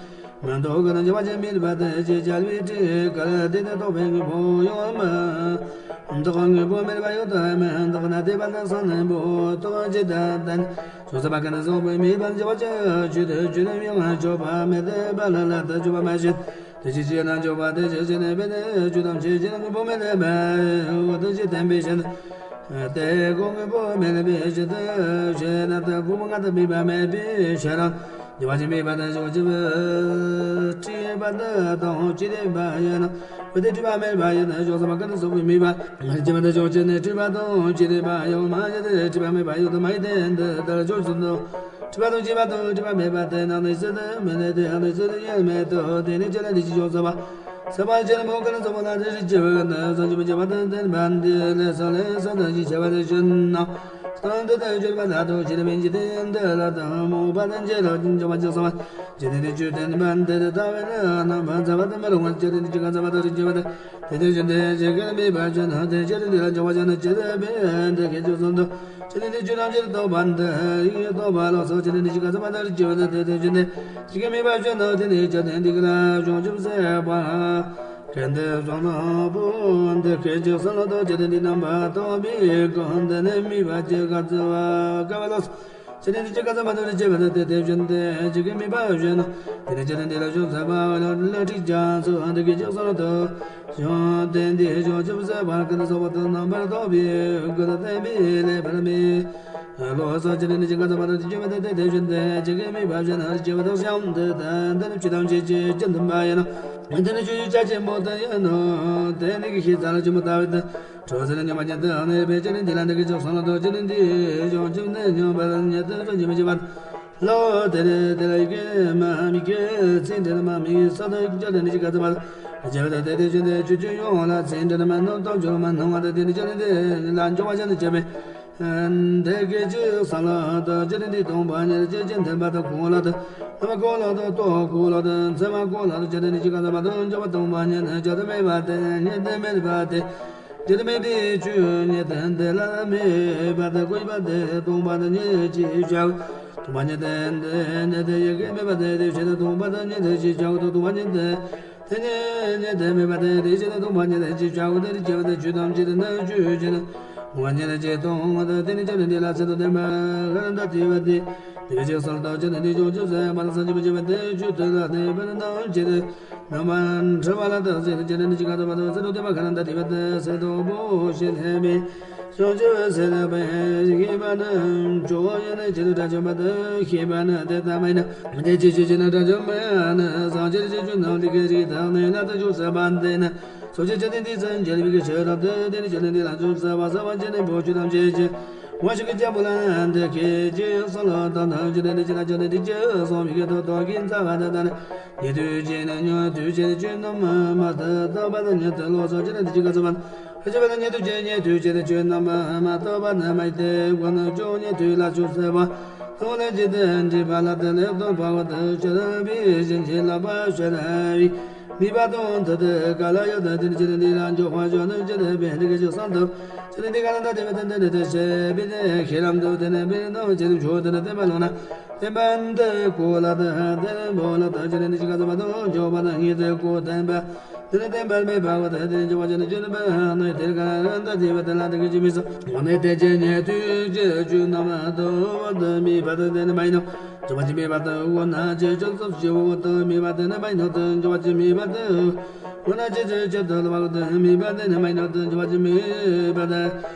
མི་རྟོག་གི་ན་འཇོག་པ་ཅན་མེད་པ་དེ་ཅི་བྱ་བའི་ཁྲིད་གལ་ཏེ་དེ་རྟོག་པས་དངོས་པོ་ཡོད་མི་རྟོག་དངོས་པོ་མེད་པ་ཡོད་དམ་མི་རྟོག་ན་དེ་བ་ན་སང་ནི་པོ་རྟོག་ཅི་ལྟར་བསྟན། བྱང་སེམས་ཀུན་ཏུ་བཟང་པོ་མེད་པར་འཇོག་པ་ཅན་ཆོས་དེ་ཆོས་རྣམས་ཡང་འཇོག་པ་མེད་པ་ལ་ལ་དུ་འཇོག་པ་མ་བྱེད། དེ་ཅི་ཞིག་ན་འཇོག་པ་དེ་ཅི་ཞིག་ནས་པའི་ནི་ཆོས་ཐམས་ཅད་ཀྱི་དངོས་པོ་མེད་པ་འོ་དེ་ཅི་བསྟན་པའི་ཕྱིར། དེ་ཀུན་དངོས་པོ་མེད་པའི་ཕྱིར་དུ་ཞེ་ན་དུ་ཀུན་མ་ངལ་དུ་མེད་པ་མེད་པའི་ཕྱིར་རམ། འཇོག་པ་ཅན་མེད་པ་དེ་ཆོས་ཀྱི་འཁྲིད་པ་དེ་དང་ཅི་ལྡན་པ་ཡིན་ན། འོ་དེ་འཁྲིད་པ་མེད་པ་ཡིན་ན་བྱང་སེམས་ཀུན་ཏུ་བཟང་པོ་མེད་པ། འཁྲིད་པ་དེ་ཆོས་ཅན་ནི་འཁྲིད་པ་དང་ཅི་ལྡན་པ་ཡང་མ་ཡིན་ཏེ་འཁྲིད་པ་མེད་པ་ཡོད་དམ་མ་ཡིན་ཏེ་འདི་ལྟར་ཆོས་ཅན་དུ། འཁྲིད་པ་དང་བཅས་པ་དང་འཁྲིད་པ་མེད་པ་དེ་རྣམས་ནི་སྲིད་དུ་མི་ལུས་ཏེ་ནི་སྲིད་དུ་ཡང་མེད་དོ། དེ་ནི་ཅི་ལ་འདི་ཕྱིར་བྱང་སེམས་པ། སེམས་དཔའ་ཆེན་པོ་ཀུན་ཏུ་བཟང་པོ་ལ་རེ་ཞིག་སྐྱེ་བོའི་ནི་བཟང་སྤྱོད་མི་བྱེད་པ་དང་ལྡན་པ་འདི་ལས་སོ་ལས་སོ་དང་ཞེས་བྱ་བ་དེ་བཞིན་ནོ། གཏན་དུ་དུ་གྱུར་པ་ལ་དོ་ཕྱིར་མིན་གྱི་དེ་འདི་ལ་དང་མོངས་པ་དང་འཇལ་ལ་འཇོག་པ་ཅན་སེམས་དཔའ། ཇི་ནི་དེ་ཆོས་བསྟན་པ་འདི་ལྟ་བས་ན་རྣམ་པར་འཚེ་བ་དང་མི་རུང་བ་ཅི་རིགས་ནི་ཅི་ག་འཚེ་བ་དང་རིགས་སྐྱེ་བ་དང་། དེ་དེ་བཞིན་དུ་ཇི་སྐད་མེད་པ་བཞིན་དུ་དེ་ཕྱིར་འདི་ལ་འཇོག་པ་ཅན་ནི་ཇི་ལྟ་བས་འདི་སྐད་ཅེས་གསུངས་ཏོ། ཇི་ནི་དེ་ཆོས་ཐམས་ཅད་རྟོགས་པ་འདི་ཡིས་རྟོགས་པ་ལོག་སོ། ཇི་ནི་དེ་ཅི་ག་འཚེ་བ་དང་རིགས་སྐྱེ་བ་དང་། དེ་དེ་བཞིན་དུ་ཇི་སྐད་མེད་པ་བཞིན་དུ་དེ་ནི་ཇི་སྟེ་འདི་སྐད་ལ་བྱང་ཆུབ་སེམས་དཔའ་ཀུན་ཏུ་བཟང་པོ་འདི་སྐད་ཅེས་གསུངས་ལ་དོ། ཇི་སྟེ་འདི་རྣམ་པར་རྟོག་པའི་ཀུན་ཏུ་ནི་མེད་པ་ཅི་ག་འཚེ་བ་དགའ་བ་ལོག་སོ། ཇི་སྟེ་འདི་ཅི་ག་འཚེ་བ་དང་རིགས་སྐྱེ་བ་དང་། དེ་དེ་བཞིན་དུ་ཇི་སྐད་མེད་པ་བཞིན་དུ་དེ་ནི་ཇི་སྟེ་འདི་ལ་བྱང་སེམས་དཔའ་ལ་ཁྲིད་ཀྱང་སོ་འདི་སྐད་ཅེས་གསུངས་ལ་དོ། བྱང་སྟེ་འདི་བྱང་ཆུབ་སེམས་དཔའ་ཀུན་ཏུ་བཟང་པོ་དང་རྣམ་པར་རྟོག་པའི་ཀུན་ཏུ་བསྟན་པའི་ལེགས་པར་མི་ལོག་སོ། ཇི་སྟེ་འདི་ཅི་ག་འཚེ་བ་དང་རིགས་སྐྱེ་བ་དང་། དེ་དེ་བཞིན་དུ་ཇི་སྐད་མེད་པ་བཞིན་དུ་རིགས་སྐྱེ་བ་དང་། བྱང་དུ་དེ་ནི་ཆོས་ཐམས་ཅད་ཀྱི་སྤྱི་མཐུན་པ་ཡིན་ནོ། དེ་ནི་ཆོས་ཀྱི་རྒྱ་ཆེན་པོ་དེ་ཡིན་ནོ། དེ་ནི་གི་ཤེས་ཚར་ལ་ཆེན་པོ་ལྟ་བའི་དོན། གྲོགས་ཟེར་ན་སྙོམས་པར་ཉལ་དུ་གནས་པའི་ཅི་ནི་འདི་ལ་འདི་སྐད་ཅེས་གསུངས་ལ་དོ། ཅི་ནི་འདི་བྱང་ཆུབ་ནི་སྙོམས་པར་ཉལ་དུ་གནས་པའི་ཅི་བ་ལོ། དེ་ནི་དེ་ལ་ཡི་གེ་མ་མི་གེ་ཚིག་འདི་ནི་མ་མི་ས་དང་ཅི་ནི་ཅི་ག་འཚེ་བ་ལ་ཇི་བ་དང་། དེ་དེ་བཞིན་དུ་ཆོས་ཅན་ཡོངས་ལ་ཚིག་འདི་ནི་མ་ནོར་དང་སྦྱོར་མ་སྣང་བ་དང་། དེ་ནི་ཅི་ནི་འདི་ལ་འཇོག་པ་ཅན་དུ་བྱས་པའི། དེ་སྐད་ཅེས་གསུངས་ལ་དང་། སྤྱིར་འདི་སྟོང་པ་ཉིད་ཀྱི་རྐྱེན་ཐེག་པ་དང་། གོ་ལ་དང་། ལམ་གོ་ལ་དང་། རྟོག་གོ་ལ་དང་། མཚན་མ་གོ་ལ་དང་། སྤྱིར་འདི་ཅི་ག་ཙམ་པ་དང་། འཇོག་པ་སྟོང་པ་ཉིད་ནི་བྱ་དང་མེད་པ་སྟེ། ཉིད་དུ་མེད་པ་སྟེ། སྤྱིར་མེད་པའི་ཆོས་ཉིད་དེ་ལ་མེད་པ་དང་། གོ་བ་དེ་སྟོང་པ་དང་ཉིད་ཅེས་བྱའོ། སྟོང་པ་ཉིད་དེ་ཉིད་དེ་ཡི་གེ་མེད་པ་སྟེ། དེ་བཞིན་དུ་སྟོང་པ་དང་ཉིད་དེ་ཅེས་བྱའོ། སྟོང་པ་ཉིད་དེ། དེ་ཉིད་ཉིད་དེ་མེད་པ་སྟེ། དེ་བཞིན་དུ་སྟོང་པ་ཉིད་དེ་ཅེས་བྱའོ། དེ་ཉིད་ཀྱི་ཆོས་ཐམས་ཅད་ནི་ཆོས་ཅན། སྟོང་པ་ཉིད་ཀྱིས་སྟོང་པ་དང་། དེ་ནི་སྤྱིར་འདི་ལ་ཚད་དང་ལྡན་པ་གང་དག་དེ་ཡོད་དེ། དེ་སྐད་ཅེས་གསུངས་ལ་དང་། སྤྱིར་འདི་བྱང་ཆུབ་སེམས་དཔའ་སངས་རྒྱས་པ་ཞེས་པ་དེ་ཆོས་དེ་ལ་གནས་པར་སྣང་བ་ཅན། རྣམ་པར་འཁྲུལ་པ་ལ་བརྟགས་ཟིན་ཅན་ནི་ཅི་ག་ཙམ་པ་དང་། ཚད་དང་ལྡན་པ་གང་དག་དེ་ཡོད་དེ། ཟེར་དང་པོ་ཞེས་བྱ་བའི་བྱང་ཆུབ་སེམས་དཔའ་ཞེས་པ་ནི་མཆོག་ཡིན་ཕྱིར། དགྲ་བཅོམ་པ་དང་ཞེས་པ་ནི་དེ་ལྟ་མིན་ནོ། དེ་ཅིའི་ཕྱིར་ཞེ་ན། དགྲ་བཅོམ་པ་ནི་སངས་རྒྱས་ཀྱི་ཆོས་རྣམས་ལུས་ཀྱི་རིགས་དང་ནི། ལྷ་དང་ཕྱོགས་བཅུ་པ་འདི་ནི་སངས་རྒྱས་ཀྱི་ཆོས་རྣམས་ཏེ། དེ་ནི་སྤྱིར་འདི་ལ་ཚད་དང་ལྡན་པ་སེམས་དཔའ་ཆེན་པོ་ཆོས་ཐམས་ཅད་ཀྱི་དབང་ཕྱུག་གི་སྐྱེས་བུ་ལ་འདི་སྐད་ཅེས་གསུངས་ལ་དང་། སྤྱིར་འདི་ཅི་ན། སྤྱིར་འདི་ཅི་གསུངས་པའི་སྐད་དུ་བདག་གིས་རྩ་བ་དང་ནི། ཉན་ཐོས་ཀྱིས་ནི་ཉན་ཐོས་ཀྱི་ཆོས་རྣམས་མ་ཐོས་པ་དང་། ཉན་ཐོས་ལ་སོགས་ཀྱིས་ནི་འདི་ཅི་ག་ཙམ་པ། ཕྱིས་པ་ནི་ཉན་ཐོས་ཀྱིས་ཉན་ཐོས་ཀྱི་ཆོས་རྣམས་མ་ཐོས་པ་ནི་མ་ཡིན་ཏེ། ཀུན་རྫོབ་ཉན་ཐོས་ལ་ཕྱོགས་བཅུ་པ་དང་ལྷན་ཅིག་ཏུ་འདྲེས་པ་ལ་དེ་ལས་ལྡོག་པའོ། དེ་ཕྱིར་བདེན་བཞིའི་ལག་པ་ཕྱིར་བྱ་བའི་དམིགས་པ་དང་ཐུག་ཏུ་ག་ལ་ཡོད་དེ། དེ་ནི་སྤྱིར་འདི་ལ་འཇོག་པར་བྱ་ནི་ཅི་སྟེ་བས་འདི་སྐད་ཅེས་གསུངས་ཏོ། སྤྱིར་འདི་གང་ལ་ལྟ་སྟེ་བས་དེ་འདི་ལྟར་བཤད་པས་ཤེས་རབ་ཏུ་དེ་ནི་བས་ནམ་ཅི་ཆོས་དེ་ནི་བསྟན་པ་ལོ་ན། བསྟན་པ་འདི་གོ་ལ་དང་བསྟན་པ་ལ་དང་། སྤྱིར་འདི་ཅི་ག་ཙམ་པ་དང་འཇོག་པ་དང་ངེས་ཏེ་གོ་བསྟན་པ། དེ་ནི་བསྟན་པ་མེད་པའོ། དེ་ནི་འཇོག་པ་ཅན་ནི་ཅི་ནི་བས་ནི་དེ་ག་ལ་ལྟ་སྟེ་བས་དེ་ལ་དེ་སྐད་ཅེས་མི་གསུང་། འོ་ན་དེ་ཅི་ཉན་ཐོས་ཀྱི་ཆོས་རྣམས་མ་ཐོས་པ་དང་དམིགས་པ་དང་དེ་ནི་མ་ཡིན་ནོ། འཇོག་པ་ཅན་མེད་པ་དང་། འོ་ན་ཅི་ཆོས་ཐམས་ཅད་འོག་ཏུ་དམིགས་པ་དེ་ནི་མ་ཡིན་ནོ། འཇོག་པ་ཅན་མེད་པ་དང་། འོ་ན་ཅི་ཆོས་ཐམས་ཅད་ལྷག་པར་དུ་དམིགས་པ་དེ་ནི་མ་ཡིན་ནོ། འཇོག་པ་ཅན་མེད་པ་དང་།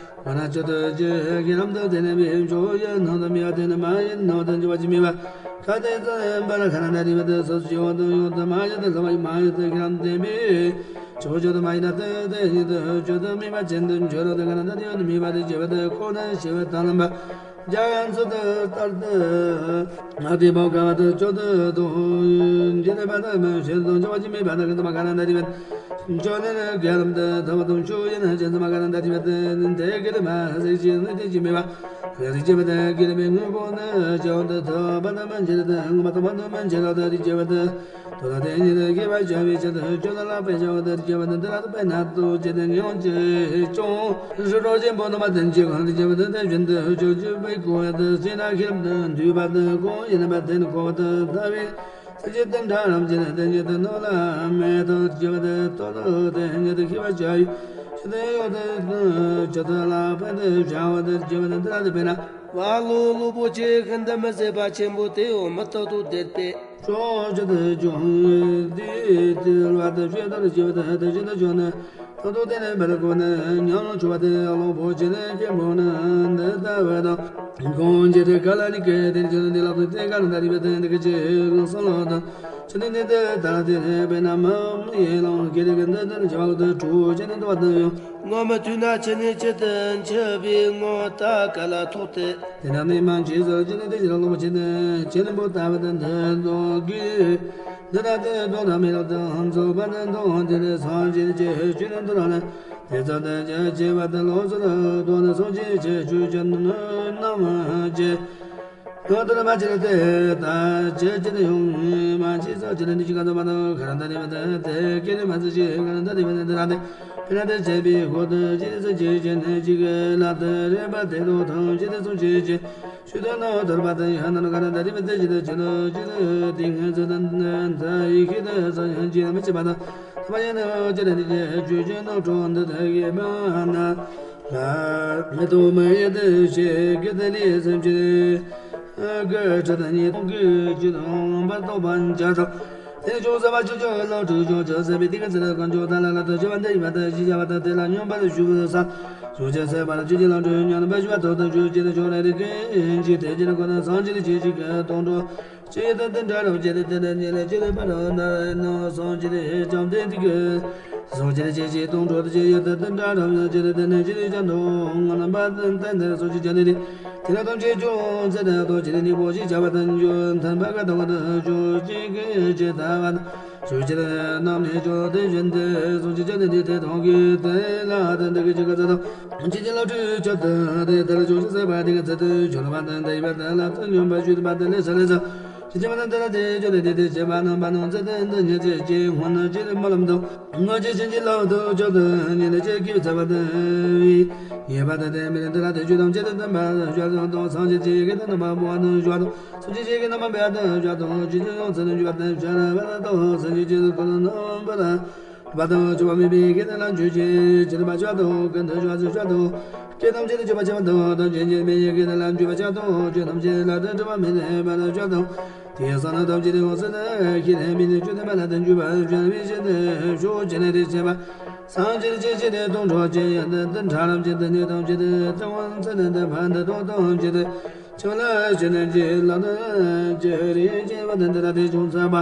འོ་ན་ཆོས་ཐམས་ཅད་ཤེས་རབ་ཏུ་དེ་ནི་བས་ཆོས་ཡིན་ནོ། དམིགས་པ་དེ་ནི་མ་ཡིན་ནོ། འཇོག་པ་ཅན་མེད་པ། གལ་ཏེ་ཙམ་པར་གང་ལ་ལྟ་སྟེ་བས་དེ་སོ་སོ་སྐྱེ་བོ་དང་ཡོད་དུ་མ་ཡོད་དེ་ལྷག་པར་མ་ཡོད་དེ་ཤེས་རབ་ཏུ་དེ་ནི་བས་ཆོས་ཆོས་དུ་མ་ཡིན་ན་དེ་དེ་ཉིད་དུ་ཆོས་དུ་དམིགས་པ་ཅན་དུ་འགྱུར་རོ། དེ་གང་ལ་ལྟ་སྟེ་བས་དམིགས་པ་དེ་སྐྱེ་བ་དེ་ཁོ་ན་ཞེས་པ་དང་ལམ་པ། རྒྱ་ཡན་ཚུལ་དུ་ལྟར་དུ། ང་དེ་བོ་ག་བ་དུ་ཆོས་དུ་དོ། འཇིག་རྟེན་པ་དུ་མི་ཤེས་དང་འཇོག་པ་ཅན་མེད་པ་དུ་གང་ཙམ་མ་གང་ལ་ལྟ་སྟེ་བས། ཆོས་ནི་རྒྱལ་ལམ་དུ་ཐོབ་དང་ཆོས་ཡིན་ཅན་ཙམ་མ་གང་ལ་ལྟ་སྟེ་བས། དེ་དེ་སྐད་དུ་མ་ཟེར་ཅི་ནི་དེ་ཅི་མེད་པ། རིགས་སྐྱེས་པ་དེ་སྐྱེས་པའི་དངོས་པོ་ནི་བྱ་བ་དུ་ཐོབ་པ་དུ་མི་འགྱུར་དུ་ངོ་མ་ཐོབ་པ་དུ་མི་འགྱུར་ལ་དུ་རིགས་སྐྱེས་པ་དུ། དོན་དེ་ཉིད་དུ་སྐྱེ་བར་བྱ་བའི་ཕྱིར་དུ་ཆོས་དུ་ལྷག་པའི་བྱ་བ་དུ་རིགས་སྐྱེས་པ་དུ་འདི་ལ་ཐུག་པའི་ནད་དུ་བྱེད་དུ་ངེས་འོང་ཅི་ཀྱང་། རི་རོ་ཆེན་པོ་རྣམ་པ་བདུན་གྱི་ཁོང་དུ་སྐྱེ་བ་དུ་དེ་བཞིན་དུ་ཆོས་སྤྱོད་པའི་གོ་བ་དུ་ཤེས་ན་ཤེས་རབ་ཏུ་འདུས་པ་དུ་གང་ཡིན་པ་དེ་ནི་གོ་བ་དུ་ལྟ་བའི། སེམས་ཅན་དུ་འདྲ་རབ་ཀྱི་དེ་ཉིད་དུ་སྣང་ལ་མེད་དོ། སྐྱེ་བ་དེ་ལྟོ་དང་དེ་ཉིད་དུ་ཤེས་པར་བྱ་ཡི། ཆོས་དེ་ཡོད་དེ་ཆོས་དེ་ལ་ཕན་དེ་བྱ་བ་དེ་སྐྱེ་བ་དེ་འདི་ལ་དེ་དཔེར་ན། བ་ལུ་ལུ་པོ་ཆེ་ཤིན་ཏུ་མི་བཟད་པ་ཆེན་པོ་དེ་ཡང་མི་རྟག་ཏུ་བདེ་བས། ཕྱོགས་བཅུ་དུ་ཀྱང་དེའི་དུས་ལ་དེ་ཆོས་དེ་སྐྱེ་བ་དེ་དེ་བཞིན་དུ་བྱུང་ནས། ད་དུང་དེ་ནས་འབད་དགོས་ནས་ཉམས་ལ་ཆུ་བ་དེ་གླང་པོ་ཆེ་ནས་སྐྱེས་པོ་ནི་འདི་ལྟ་བུ་དང་། གང་ཇི་ལྟར་ག་ལ་ནི་སྐད་དེ་ནི་ཆོས་འདི་ལ་དེ་ག་ལ་འདའ་རིགས་པ་དེ་འདི་སྐད་ཅེས་གསུངས་ལ་དང་། ཆོས་འདི་ནི་དེ་ལྟར་དེ་ནས་འབད་ན་མི་མི་ཡི་ལོང་སྐད་དེ་གི་འདི་དེ་ནི་བྱ་བ་དེ་གྲོགས་ཆེ་ནི་འདུ་བ་དེ་ཡང་། ངོ་མི་ཐུག་ན་ཆོས་ནི་ཆེད་དུ་འཆི་བའི་ངོ་ད་ག་ལ་ཐོག་སྟེ། དེ་ནས་ནི་མ་མཆིས་ཟེར་ཅི་ནི་དེ་ཕྱིར་ལོངས་སྤྱད་དེ་ཆོས་ནི་པོ་ལྟ་བུ་དེ་འདི་དོ་གི། འདི་ལྟ་སྟེ་དོན་དམ་མེད་ལོག་ཏུ་རྫོགས་པ་ནི་མཐོང་དེ་ནས་སངས་རྒྱས་ཀྱི་ཆོས་ནི་འདི་རང་ནི། དེ་ཚོ་དེ་ཅི་སྐྱེ་བ་དེ་ལོགས་སུ་དོན་ནི་སངས་རྒྱས་ཀྱི་ཆོས་ཅན་རྣམས་ཀྱི། གང་ལྟར་མ་ཕྱིར་དེ་ལྟ་ཅི་ཅི་ནི་ཡོང་མ་མཆིས་ཟེར་ཅི་ནི་འདི་ཅི་ག་ཙམ་པ་དང་ག་ར་འདའ་རིགས་པ་དེ་དེ་སྐད་ནི་མ་ཟེར་ཅི་ག་ར་འདའ་རིགས་པ་དེ་འདི་ར་དེ། དེ་ལ་དེ་བྱས་པའི་འོག་ཏུ་ཅི་ནི་སངས་རྒྱས་ཀྱི་ནི་ཅི་གི་ལ་དེ་རེག་པ་དེ་དང་ཐམས་ཅད་དེ་སངས་རྒྱས་ཀྱི། ཆོས་དོན་ནི་ཐར་པ་དང་ཡང་ན་ག་ར་འདའ་རིགས་པ་དེ་ཇི་ལྟར་ཇི་ལྟར་ཇི་ལྟར་དེ་སྔ་ཚེ་དང་ད་ཡི་ཤེས་དང་སངས་རྒྱས་མི་ཤེས་པ་དང་ཐ་མ་ཡང་ན་ཇི་ལྟར་འདི་ཆོས་ཅན་ནི་གྲོགས་འདི་དག་གིས་མ་ན་ལ་མི་དོ་མི་ཡི་དེ་ཞེས་སྐད་དེ་ལས་སེམས་ཅན་གི་ཁྲི་དང་ཉི་སྟོང་གི་ཇི་ལྟར་མངོན་པར་རྟོགས་པར་བྱ་དང་། དེ་ནས་ཆོས་ཟབ་པ་ཆོས་ཀྱི་བློ་གྲོས་ཆོས་ཀྱི་ཟབ་པའི་ཏིང་ངེ་འཛིན་གང་ཆོས་དག་ལ་ལ་དང་བཅས་པ་འདི་ཡིན་པ་དང་ཞེས་བྱ་བ་དང་དེ་ལ་སྙོམས་པར་ཞུགས་ས། ཆོས་ཀྱི་ཟབ་པ་ལ་ཆོས་ཀྱི་ལམ་གྲོལ་ཉམས་པར་ཞུགས་པ་དང་དང་ཆོས་ཀྱི་ཆོས་ར་རིག་གི་འཇིག་རྟེན་གྱི་ནི་ཁོ་ན་སངས་རྒྱས་ཀྱི་ཆོས་ཀྱི་སྟོང་གྲོགས་ཅི་ཡི་དང་དེ་འདྲ་རབ་ཅི་དེ་དེ་ནས་ཉེ་ལ་ཅི་རིག་པ་ར་ན་ནོ་སངས་རྒྱས་བྱམས་ལྡན་དེ་གི་སངས་རྒྱས་ཀྱི་སྟོང་གྲོགས་ཅི་ཡི་དང་དེ་འདྲ་རབ་ཅི་དེ་དེ་ནས་ཅི་རིག་ཅན་དུ་ངོ་ན་པ་དེ་དེ་ནས་སངས་རྒྱས་ཀྱི་ནི། དེ་ལ་ཐམས་ཅད་སྐྱོ་ཚེ་དང་ཐོག་ཆེ་ནི་སྙིང་པོ་ཞེས་བྱ་བ་དང་། རྒྱུ་མཐུན་པ་ཀ་དང་ཀ་དང་ཞུ་ཅིག་གི་ཇི་ལྟ་བ་དང་ཞུ་ཅི་རྣམས་ནི་སྐྱོ་དེ་བཞིན་ཏེ། གསུང་ཅི་ཅི་ནི་འདི་དེ་དོན་གྱི་དེ་ལ་དེ་འདི་གི་ཇི་ག་ཚ་དང་ཅི་ཅི་ལ་ཁྲུས་ཆོད་དེ་དེ་ལ་ཞུ་ཅི་ཟེར་བ་དེ་ག་ཚ་དེ་ཞུ་ལ་བ་དང་དེ་ཡི་བ་དེ་ལ་དེ་ཉོན་པ་ཞུ་དེ་བ་དེ་ལས་ས་ལས་ས་ཅི་ཅི་མ་དང་དེ་ལ་དེ་ཅི་ནི་འདི་དེ་ཅི་བ་ནང་བ་ནང་ཚེ་དེ་འདི་ཉེ་ཚེ་ཅི་སྔོན་ནི་ཅི་རི་མ་ལམ་དང་། ང་ཅི་ཕྱིན་ཅི་ལོག་ཏུ་ཆོག་ཏུ་ཉེ་ལ་ཅི་སྐྱེ་བའི་ཚ་བ་དང་། ཡེ་བ་དང་དེ་མི་རིང་དེ་ལ་དེ་ཆོས་ཐམས་ཅད་དུ་ལྡན་པ་ཞུ་དང་། སངས་རྒྱས་ཀྱི་ཡི་གེ་དང་རྣམ་པ་པོ་དང་ཞུ་དང་། སངས་རྒྱས་ཀྱི་ཡི་གེ་རྣམ་པ་པོ་དང་ཞུ་དང་། ཇི་ལྟར་ཡོངས་སུ་གྱུར་པ་དང་ཤར་བ་དང་། སངས་རྒྱས་ཀྱི་སྐུ་རྣམ་པར་བ་དང་། འཆི་བ་མེད་པའི་ཡི་གེ་དེ་ལ་འཇུག་ཅིང་ཇི་ལྟར་བ་ཞུ་དང་། ཀུན་ཏུ་ཞུ་བ་ཞུ་དང་། སྐད་ཐམས་ཅད་དུ་འཇུག་པར་བྱ་བ་དང་། ཐམས་ཅད་མཁྱེན་པའི་ཡི་གེ་དེ་ལ་འཇུག་པར་བྱ་དང་། ཆོས་ཐམས་ཅད་ལ་དེ་འགྲོ་བ་མེད་པར་ཞུ་དང་། དེ་ཡི་ས་ན་ཐམས་ཅད་ཡོངས་སུ་ནི་ཤེས་ནས་མི་ནི་ཆོས་སྟོན་པ་ལ་དེ་འཇུག་པར་བྱ་བའི་ཕྱིར་དུ་ཞུ་ཅི་ནས་དེ་བྱེད་པ། སངས་རྒྱས་ཀྱི་ཆོས་ནི་སྟོང་གྲོགས་ཀྱི་ཡང་དུ་དེ་ཕྲ་རབ་ཀྱི་དེ་ནི་ཐམས་ཅད་དུ་ཐུབ་དབང་ཚད་ནི་དེ་ཕན་དུ་ཐོག་ཐམས་ཅད་དུ་ཆོས་ལ་ཞེན་ནས་ཀྱི་ལམ་དུ་ཅི་རིགས་ཀྱི་བ་དན་དེ་ལ་དེ་བྱུང་ཚར་བ།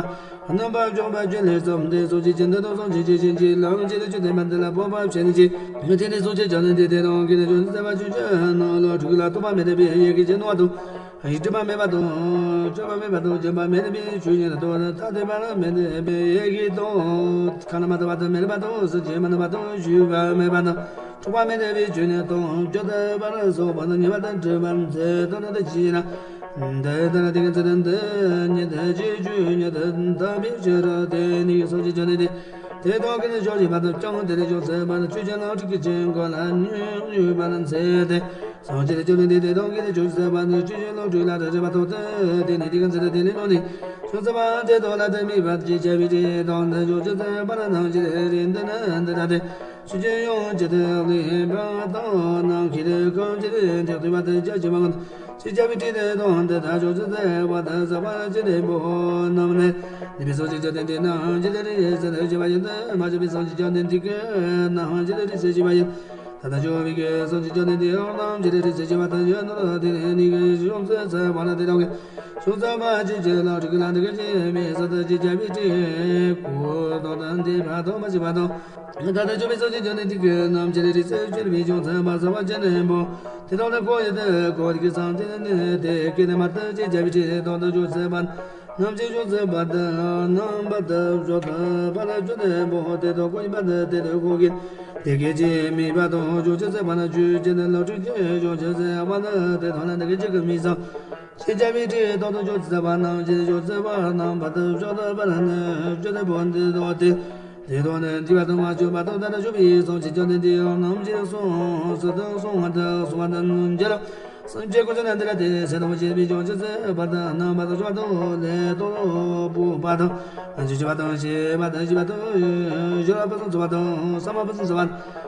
རྣམ་པར་འཇོག་པ་ཀུན་ལས་བརྩམས་ཏེ། སངས་རྒྱས་ཀྱི་མདུན་དུ་སངས་རྒྱས་ཀྱི་ཞིང་གི་ལམ་གྱི་ཆོས་སྟོན་པ་འདི་ལ་སྤོབས་པ་བྱས་ནས་ཀྱི། དེ་ནས་སངས་རྒྱས་བཅོམ་ལྡན་འདས་དེ་དང་གི་ནི་བྱང་ཆུབ་སེམས་དཔའ་ཆོས་ཀྱི་ནང་ལ་འཁྲུལ་ལ་རྟོག་པ་མེད་པའི་ཡི་གེ་ཀྱི་སྣང་བ་དང་། སྒྲིབ་པ་མེད་པ་དང་། སྤྱོད་པ་མེད་པ་དང་། སྦྱིན་པ་མེད་པའི་ཆོས་ཉིད་དུ་ཐ་དད་པ་མེད་པའི་ཡི་གེ་དང་། ཁ་ན་མ་ཐོ་བ་དང་མི་རིག་པ་དང་། ཟིན་བྲིས་མ་ནུབ་པ་དང་། ཞུས་པ་མེད་པ་དང་། འཕྲོག་པ་མེད་པའི་ཆོས་ཉིད་དང་། བཅོས་ཐུབ་པར་སོགས་པ་དང་། ཉེས་པ་དང་སྒྲིབ་པ་ཚེ་དང་ནི་དེ་ཅི་ན། འདི་ལྟར་དེ་ག་ཚེ་དང་འདི་ཉིད་དུ་ཆོས་ཆོས་ཉིད་དུ་ཐ་དད་པའི་ཕྱིར་དེ་ནི་སངས་རྒྱས་བཅོམ་ལྡན་འདས། དེ་དག་གི་ནི་ཕྱོགས་གཅིག་པ་དང་ཀྱང་དེ་ལས་བྱང་ཆུབ་སེམས་དཔའ་ཆོས་ཅན་ལ་འཁྲུལ་གྱི་ཆོས་འགོག་ལ་ཉོན་མོངས་པ་ལ་འཚེ་སྟེ། སངས་རྒྱས་བཅོམ་ལྡན་འདས་དེ་དག་གི་ནི་བྱང་ཆུབ་སེམས་དཔའ་ནི་ཆོས་ཅན་ལ་འཁྲུལ་ལ་རེ་རེ་བ་ཐོག་ཏུ་དེ་ནི་དེ་ག་ཚེ་དེ་ལས་ལོག་ནས་བྱང་སེམས་དཔའ་དེ་དག་ལ་དེ་དམིགས་པ་ཅི་བྱ་བའི་དེ་དག་ནི་བྱང་ཆུབ་སེམས་དཔའ་ལ་ནང་བཞིན་རེ་འདི་ནི་འདི་ལྟ་སྟེ། ཆོས་ཅན་ཡོངས་གཅིག་ཏུ་ལེན་པ་དང་། ནམ་མཁའི་ཁམས་ཀྱི་ཐེག་ཐུབ་པ་དང་རྒྱ་ཆེ་བ་ཀུན་ཅི་བྱ་བའི་དེ་དག་འདི་ལྟར་བྱང་ཆུབ་སེམས་དཔའ་དང་སེམས་དཔའ་ཆེན་པོ་རྣམས་ནི། ནུས་པའི་སངས་རྒྱས་བཅོམ་ལྡན་འདས་རྣམས་ཀྱི་ལས་རིགས་སུ་ཞེས་པ་ཡིན་ཏེ། མ་བྱོན་པའི་སངས་རྒྱས་བཅོམ་ལྡན་འདས་ཀྱིས་རྣམས་ཀྱི་ལས་རིགས་སུ་ཞེས་པ་ཡིན། ད་ལྟ་བྱོན་པའི་སངས་རྒྱས་བཅོམ་ལྡན་འདས་རྣམས་ཀྱི་ལས་རིགས་སུ་ཞེས་པ་དང་། གཞོན་ནུ་དེ་ནི་ནི་གི་བྱང་སེམས་དཔའ་ལ་དེ་དག་གི་བྱང་སེམས་དཔའ་ཆོས་ཅན་ལ་འཁྲུལ་གྱི་ལམ་དུ་གི་ཅི་མི་ས་དང་ཅི་བྱ་བའི་དེ་གོ་དོན་དང་ལྡན་པ་དང་མ་བྱས་པ་དང་། ད་ལྟ་བྱོན་པའི་སངས་རྒྱས་བཅོམ་ལྡན་འདས་ཀྱིས་རྣམས་ཀྱི་ལས་རིགས་སུ་གྱུར་པའི་བྱང་སེམས་དཔའ་སེམས་དཔའ་ཆེན་པོ་དེ་དག་ནི་ཁོ་ཡི་དེ་ཁོ་ཡི་གི་སངས་རྒྱས་ནི་དེ་ཀྱེ་ནི་མ་ཏི་ཅེས་བྱ་བའི་ཕྲིན་ལས་དང་དུ་བྱང་སེམས་དཔའ་རྣམས་ཀྱི་བྱང་སེམས་དཔའ་དང་རྣམ་པར་དག་བྱང་སེམས་དཔའ་ལ་ཆོས་ནི་པོ་དེ་དག་ཁོ་ཡི་མ་ཏི་དེ་དག་ཁོ་གིས་དེ་སྐད་ཅེས་དམིགས་པ་དང་། བྱང་ཆུབ་སེམས་དཔའ་ནི་ཆོས་ཅན་ལ་འཁྲུལ་གྱི་བྱང་ཆུབ་སེམས་དཔའ་ནི་དེ་དག་ལ་འདི་སྐད་ཅེས་དམིགས་སམ། ཅེས་བྱ་བའི་ཕྲིན་ལས་དང་དུ་བྱང་ཆུབ་སེམས་དཔའ་རྣམས་ཀྱི་བྱང་སེམས་དཔའ་རྣམ་པར་དག་བྱང་སེམས་དཔའ་ནི་ཆོས་ནི་པོ་འདི་དག་སྟེ། དེ་དག་ནི་འདུས་པ་དང་མ་བྱོན་པ་དང་། ད་ལྟ་བྱོན་པའི་སངས་རྒྱས་བཅོམ་ལྡན་འདས་རྣམས་ཀྱིས་གསུངས་སུ་དང་གསུང་བ་དང་གསུང་བ་དང་འཇལ་ལོ། སངས་རྒྱས་དཀོན་མཆོག་རྣམས་འདི་ལ་དེ་སེམས་དང་བཅས་པའི་བྱང་ཆུབ་སེམས་དཔའ་དང་རྣམ་པར་དག་བྱང་སེམས་དཔའ་དང་ལས་དང་པོ་པ་དང་། རྗེས་སུ་བྱ་བ་དང་བྱེད་པ་དང་བྱེད་པ་དང་སྦྱོར་བ་ཕུན་སུམ་ཚོགས་པ་དང་བསམ་པ་ཕུན་སུམ་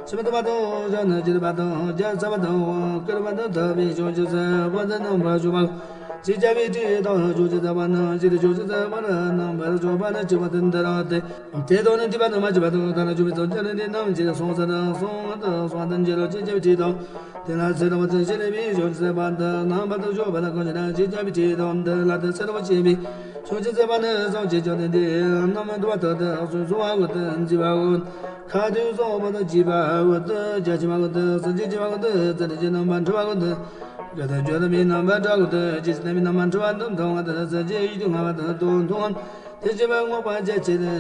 ཚོགས་པ་དང་བྱམས་པ་དང་བརྩོན་འགྲུས་ཆེ་བ་དང་རྒྱལ་ཚབ་པ་དང་བཀུར་བ་དང་ཐོབ་པའི་བྱང་ཆུབ་སེམས་དཔའ་དང་རྣམ་པར་སྦྱོར་བ། ཅེས་བྱ་བའི་ཕྲིན་ལས་དང་བྱང་ཆུབ་སེམས་དཔའ་རྣམས་ཀྱིས་བྱང་ཆུབ་སེམས་དཔའ་རྣམ་པར་སྦྱོར་བ་ནི་བྱེད་པ་དང་འདི་རང་སྟེ། དེ་དག་ནི་འདུས་པ་དང་མ་བྱས་པ་དང་། ད་ལྟ་བྱོན་པའི་སངས་རྒྱས་རྣམས་ཀྱིས་གསུངས་སུ་དང་གསུང་བ་དང་གསུང་བ་དང་འཇལ་ལོ། ཅེས་བྱ་བའི་ཕྲིན་ལས་དང་། དེ་ལ་སེམས་དང་བཅས་པའི་བྱང་ཆུབ་སེམས་དཔའ་དང་རྣམ་པར་དག་བྱང་སེམས་དཔའ་ལ་གང་ཞིག་ན། ཅེས་བྱ་བའི་ཕྲིན་ལས་དང་། འདི་ལ་དེ་སེམས་དང་བཅས་པའི་བྱང་ཆུབ་སེམས་དཔའ་ནི་སངས་རྒྱས་བཅོམ་ལྡན་འདས་རྣམས་འདུལ་བ་དག་དང་གསུང་གསུང་བ་དགུ་དང་བརྩི་བ་དགུ། ཁ་ཏོན་གསུང་བ་དང་བཅས་པ་དགུ་དང་རྒྱ་ཆེ་བ་དགུ་དང་སངས་རྒྱས་ཆེ་བ་དགུ་དང་ཙན་དན་གྱི་རྣམ་པར་འཕྲུལ་བ་དགུ་དང་། བཀའ་དང་བརྒྱུད་པའི་རྣམ་པར་འཕྲུལ་དགུ་དང་། ཇི་སྲིད་བསྟན་པའི་རྣམ་པར་འཕྲུལ་བ་དང་མཐོང་བ་དང་། སངས་རྒྱས་ཡུལ་དུ་སྔ་བ་དང་དོན་མཐོང་བ། དེ་བཞིན་པ་བསྔགས་པ་རྒྱ་ཆེ་ནི།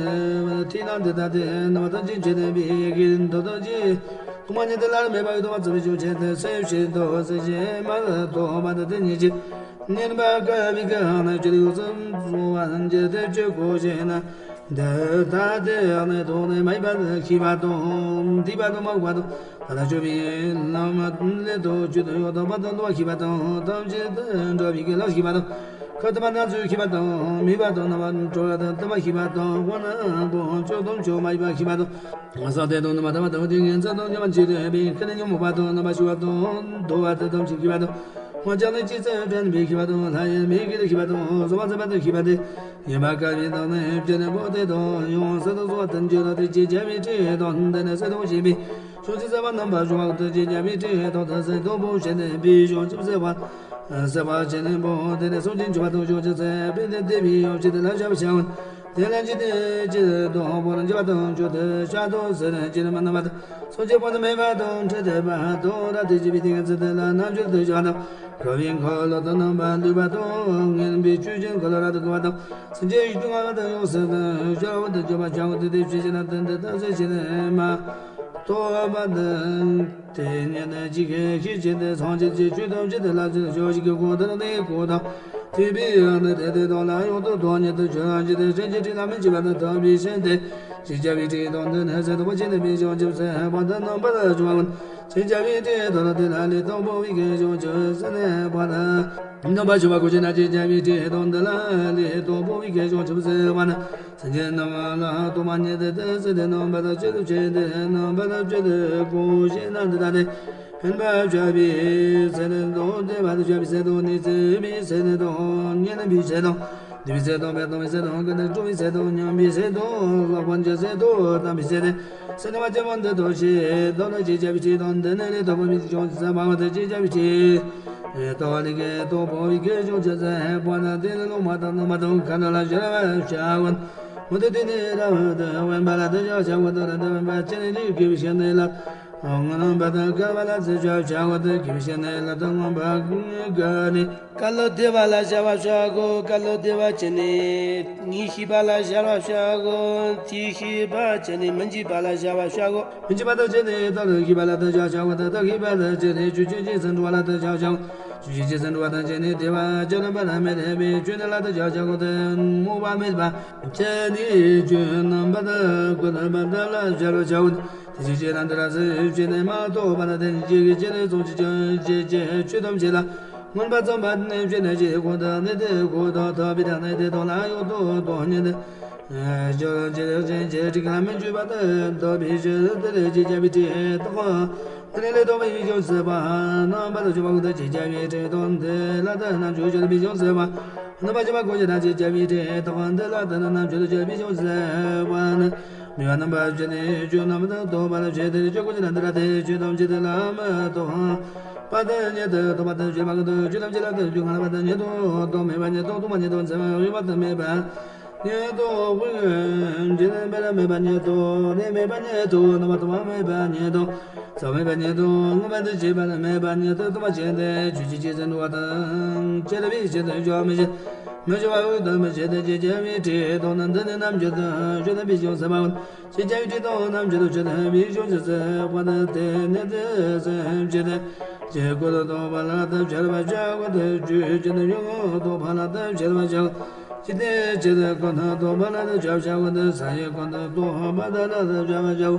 ཐོས་ན་འདི་ལྟ་སྟེ། རྣམ་པ་ཐམས་ཅད་མཁྱེན་པའི་ཡི་གེ་མདོ་དང་རྗེས་སྟོང་པ་ཉིད་དུ་བླ་ན་མེད་པ་ཡོད་དོ། བརྩམས་པའི་བྱང་ཆེན་དང་སེམས་བསྐྱེད་དང་སེམས་བསྐྱེད་མ་ཐོབ་པ་དང་དེ་ཉིད་ཀྱི་བསྙེན་པ་བསྐལ་པའི་གང་ན་ཆོས་ཡོངས་སུ་གཟུང་བར་འགྱུར་ཏེ། ཆོས་གོ་ཞེ་ན། འདི་ལྟ་སྟེ་ནི་ཐོག་ནས་མ་ཡིན་པ་ཤེས་པ་དང་། འདུས་པ་དང་མ་འོངས་པ་དང་། ད་ལྟ་བྱོན་པའི་ལམ་ལས་དང་ཆོས་དང་ཡང་དག་པ་དང་འདུལ་བ་ཤེས་པ་དང་། ཐམས་ཅད་དུ་འགྲོ་བའི་གི་ལམ་ཤེས་པ་དང་། ཁ་ཏོན་པ་སྣ་ཚོགས་ཤེས་པ་དང་། མོས་པ་དང་རྣམ་པར་གྲོལ་བ་དང་བརྟན་པ་ཤེས་པ་དང་། དབང་རྣམས་དང་མཆོག་དང་མཆོག་མ་ཡིན་པ་ཤེས་པ་དང་། བསམ་གཏན་དང་རྣམ་པར་དག་པ་དང་ཏིང་ངེ་འཛིན་དང་མཉམ་པར་འཇོག་པའི་ཁ་ནས་ཉོན་མོངས་པ་དང་རྣམ་པར་ཤེས་པ་དང་འདུལ་བ་དང་ཐམས་ཅད་ཤེས་པ་དང་། དབང་རྐྱང་ནི་ཅི་ཙམ་དྲན་པའི་ཤེས་པ་དང་། ལྷ་ཡི་མིག་གིས་ཤེས་པ་དང་། གཟུང་བ་མཛད་པ་དང་ཤེས་པ་སྟེ། ཡིན་པ་བསྐལ་པའི་དང་ནི་སྤྱི་ནི་པོ་ཏི་དང་ཡོངས་སུ་དག་གཟུང་བ་དང་འཇལ་ལོ། དེ་ཅེས་བྱ་བའི་ཕྲིན་དང་འདི་ནི་སེམས་དང་བཅས་པའི་བྱང་ཆུབ་སེམས་དཔའ་རྣམ་པར་སྦྱོར་བ་དང་། ཅེས་བྱ་བའི་ཕྲིན་དང་དེ་སེམས་དང་པོ་བྱས་ནས་པའི་བྱང་ཆུབ་སེམས་དཔའ་སེམས་དཔའ་ཆེན་པོ་དེ་ནི་སངས་རྒྱས་མཆོད་པ་དང་བྱང་ཆུབ་སེམས་དཔའི་དེ་བདེ་བའི་ཡང་ཕྱིར་དེ་ལ་བྱ་བ་བྱའོ། དེ་ལ་འཇིག་རྟེན་སྤྱི་དང་པོར་འགྱུར་བ་དང་མཆོག་ཏུ་ཤར་དང་ཟེར་ཅིར་མ་ནུབ་པ་དང་སངས་རྒྱས་དཔག་ཏུ་མེད་པ་དང་ཁྲི་ཐོབ་པ་དང་རབ་ཏུ་བརྗིད་པའི་ཏིང་ངེ་འཛིན་དེ་ལ་རྣལ་འབྱོར་དུ་སྦྱོར་བ་དང་འཁོར་བའི་འཁོར་ལོ་དང་རྣམ་པ་འདུས་པ་དང་ངན་པའི་ཆོས་ཅན་འཁོར་ལོ་རབ་ཏུ་བསྐོར་བ་དང་སེམས་ཅན་ཡིད་དུ་མངའ་བ་དང་ཡོངས་སུ་དང་སྦྱོར་བ་དང་སྦྱོར་བ་བྱ་བ་དང་དེ་ཕྱིར་ཕྱིར་ན་དོན་དུ་རྟག་ཆད་ཕྱིར་མ་ཐོབ་པ་དང་། དེ་ཉིད་ནི་ཇི་སྐད་ཤེས་བྱས་ཏེ། སངས་རྒྱས་ཀྱི་ཆོས་ཐམས་ཅད་ལ་ཕྱིན་ཞུགས་ཀྱི་སྒོ་དང་ནི་སྒོ་དང་། ཐེག་པའི་ཡང་ནི་དེ་དེ་དག་ལ་ཡོངས་སུ་རྫོགས་ཉིད་དུ་སྤྱོད་ལམ་གྱི་དེ་སེམས་ཀྱི་ཁྲིད་ལ་མི་འཇིགས་པ་དང་ཐོབ་པའི་ཕྱིར་ཏེ། ཅེས་བྱ་བའི་ཁྲིད་དང་ལྡན་ནས་ཟས་དང་པོ་ཆེ་ནི་པའི་བྱང་ཆུབ་སེམས་དཔའ་དང་རྣམ་པར་སྦྱོར་བ་ཀུན། ཅེས་བྱ་བའི་ཁྲིད་དང་ལྡན་ན་ལས་དང་པོ་བའི་ཁྱད་ཆོས་ཅི་ཟེར་ན་པ་དང་། རྣམ་པར་སྦྱོར་བ་ཀུན་ཤེས་ན་ཅེས་བྱ་བའི་ཁྲིད་དང་ལྡན་ན་ལས་དང་པོ་བའི་ཁྱད་ཆོས་ཅི་ཟེར་བ་ན། སེམས་ཅན་རྣམས་ལ་སྟོང་པ་ཉིད་དུ་དེ་སྲིད་དེ་རྣམ་པར་དག་ཕྱིར་དུ་ཕྱིར་དེ་རྣམ་པར་དག་ཕྱིར་དུ་གང་ཞེ་ན་འདི་ལྟ་སྟེ། སྨོན་པ་བྱ་བའི་ཚེ་ནི་དང་། བདེ་བ་དང་བྱ་བའི་ཚེ་དང་། ནི་ཚེ་བའི་ཚེ་ནི་དང་། ཉན་པའི་ཚེ་དང་། འདུན་པའི་ཚེ་དང་། མི་གཏོང་བའི་ཚེ་དང་། ཀུན་ནས་སྤྲོ་བའི་ཚེ་དང་། མཉམ་པའི་ཚེ་དང་། ལྷག་པར་འཇིགས་ཚེ་དང་། དམ་པའི་ཚེ་སྟེ། སེམས་ནི་བ་ཅན་མང་དུ་ཐོབ་ཕྱིར་དང་ནི། ཅེས་བྱ་བའི་ཁྲིད་དང་ལྡན་ནས་ལས་དང་པོ་བའི་བྱང་ཆུབ་སེམས་དཔའ་དང་། ཅེས་བྱ་བའི་ཁྲིད་དང་ལས་ཀྱི་དང་པོ་བའི་ཁྱད་ཆོས་ཅི་ཟེར་བ་ན། དེ་ནི་སློབ་མ་དང་རྣམ་པ་དང་མཁའ་འགྲོ་ལ་སྦྱར་བར་བྱའོ། འོན་ཏེ་དེ་ནི་རབ་ཏུ་དབེན་པ་ལ་དེ་སྦྱར་བར་བྱའོ། ད་རབ་ཏུ་དབེན་པ་ཅི་ནས་ལུས་དགེ་བའི་ཕྱིར་ནི་ལ། སྔོན་པ་དང་བསྐལ་པ་ལ་དེ་སྦྱར་བར་བྱའོ། དགེ་བའི་ཕྱིར་ནི་ལ་དང་སྔོན་པ་བསྐལ་ནི། བསྐལ་དེ་བ་ལ་སྦྱར་བར་བྱའོ། བསྐལ་དེ་བ་ཅི་ནས་ངེས་ཤེས་པ་ལ་སྦྱར་བར་བྱའོ། ངེས་ཤེས་པ་ཅི་ནས་མི་འཇིགས་པ་ལ་སྦྱར་བར་བྱའོ། མི་འཇིགས་པ་དང་ཅི་ནས་རྟག་ཏུ་ཤེས་པ་ལ་དེ་སྦྱར་བར་བྱའོ། ད་རྟག་ཤེས་པ་དང་ཅི་ནས་ཆོས་ཅན་རྗེས་སུ་འགྲོ་བ་ལ་དེ་སྦྱར་བར་བྱའོ། ཆོས་ཅན་རྗེས་སུ་འགྲོ་བ་དང་ཅི་ནས་བདེ་བ་ཅི་རྣམ་པར་མི་འཐད་པའི་ཆོས་རྣམས་ལ་དེ་སྦྱར་བར་བྱའོ། ད་སྨོད་པ་མེད་པ་ཅི་ནས་ཆོས་རྣམ་པར་ཀུན་ཏུ་བདེ་བ་ལ་སྦྱར་བར་བྱའོ། དེ་ཕྱིར་ཆོས་རྣམས་འདི་རབ་ཏུ་ཕྱིན་ནས་མ་ཐོབ་པ་ན། དེ་ནི་ཇི་སྐད་ཅི་ནས་གསུངས་ཤིག་ཅེས་བྱའི་ཆོས་ཐམས་ཅད་ལ་མངོན་པར་བརྩམས་པ་ནི་ཕྱིར་ན་ཇི་སྐད་དང་ནི་དེ་སྐད་དང་ཐོབ་པའི་དང་ནི་དེ་དག་ལ་ཡོངས་སུ་རྫོགས་ཉིད་དུ་སྦྱོར་བར་བྱེད་ཅེས་བྱའི་ཁྲིད་ལ་མི་འཇིགས་པ་དང་ཐོབ་པའི་ཕྱིར་ཏེ། ཅེས་བྱ་བའི་ཁྲིད་དང་ནི་ལས་དང་པོ་བའི་བྱང་ཆུབ་སེམས་དཔའ་རྣམ་པར་སྦྱོར་བ་ཀུན་ཏུ། ཅེས་བྱ་བའི་ཁྲིད་དང་འདི་ལ་དེ་རྣམས་ཀྱང་སྦྱོར་བའི་བྱང་ཆུབ་སེམས་དཔའ་རྣམ་པར་སྦྱོར་བ་ཀུན་ཤེས་ན། ཅེས་བྱ་བའི་ཁྲིད་དང་འདི་ལ་དེ་རྣམས་ཀྱང་སྦྱོར་བའི་བྱང་ཆུབ་སེམས་དཔའ་རྣམས། མོས་པ་རྣམ་པར་བྱས་ཏེ་ཆོས་རྣམས་དང་ཐོབ་པར་བྱེད་དེ། ཆོས་ཀུན་ཤེས་ན་འདི་ལྟ་སྟེ། ཆོས་ཐམས་ཅད་ལ་མི་རྟག་པ་དང་ཉིད་དུ་རྟག་པ་དང་བྱས་པ་ཀུན་ཏུ། ཆོས་ཐམས་ཅད་ལ་ཐོབ་བྱུང་ངེས་པ་དང་ཉིད་དུ་རྟག་མེད་པ་ཉིད་དུ་སྟོང་པ་ཉིད་དུ་འཛིན་པ་གཡོ་བ་དང་མེད་པ་ཉིད་དུ། དབུགས་འབྱིན་པ་མེད་པ་ཉིད་དུ། གནས་མེད་པ་ཉིད་དུ། རྣམ་པར་དག་པ་མེད་པ་ཉིད་དུ། ས་མེད་པ་ཉིད་དུ། མངོན་པར་འདུ་བྱེད་པ་མེད་པ་ཉིད་དུ། སྟོང་པར་བྱས་ཏེ། ཆོས་ཅན་རྗེས་སུ་འགྲོ་བ་དང་། ཅི་རིགས་པའི་ཕྱིར་དུ་སྦྱོར་མི་བྱེད། མི་སྦྱོར་བ་འོས་དང་མི་བྱེད་དེ། ཅེས་བྱ་བའི་ཁྲིད་དང་ནི་འདི་ནི་རྣམ་འགྱུར་དུ་སྤྱོད་ལྡན་པའི་བྱང་སེམས་དཔའ་ཀུན། ཅེས་བྱ་བའི་ཁྲིད་དང་རྣམ་འགྱུར་དུ་སྤྱོད་ལྡན་པའི་བྱང་ཆུབ་སེམས་དཔའ་དང་། དེ་ནི་དེ་སེམས་ཅན་ཐམས་ཅད་ཀུན་ཏུ་རྟག་པ་ལ་དེ་སྦྱར་བར་བྱའོ། དེ་ཆོས་ཅན་ཡོངས་སུ་རྟོག་པ་ལ་དེ་སྦྱར་བར་བྱའོ། ཇི་སྐད་ཅི་ལྟར་ཀུན་ཏུ་རྟོག་པ་ལ་དེ་སྦྱར་བར་བྱའོ། དེ་ས་ཡི་ཀུན་ཏུ་རྟོག་པ་དག་ལ་དེ་སྦྱར་བར་བྱའོ།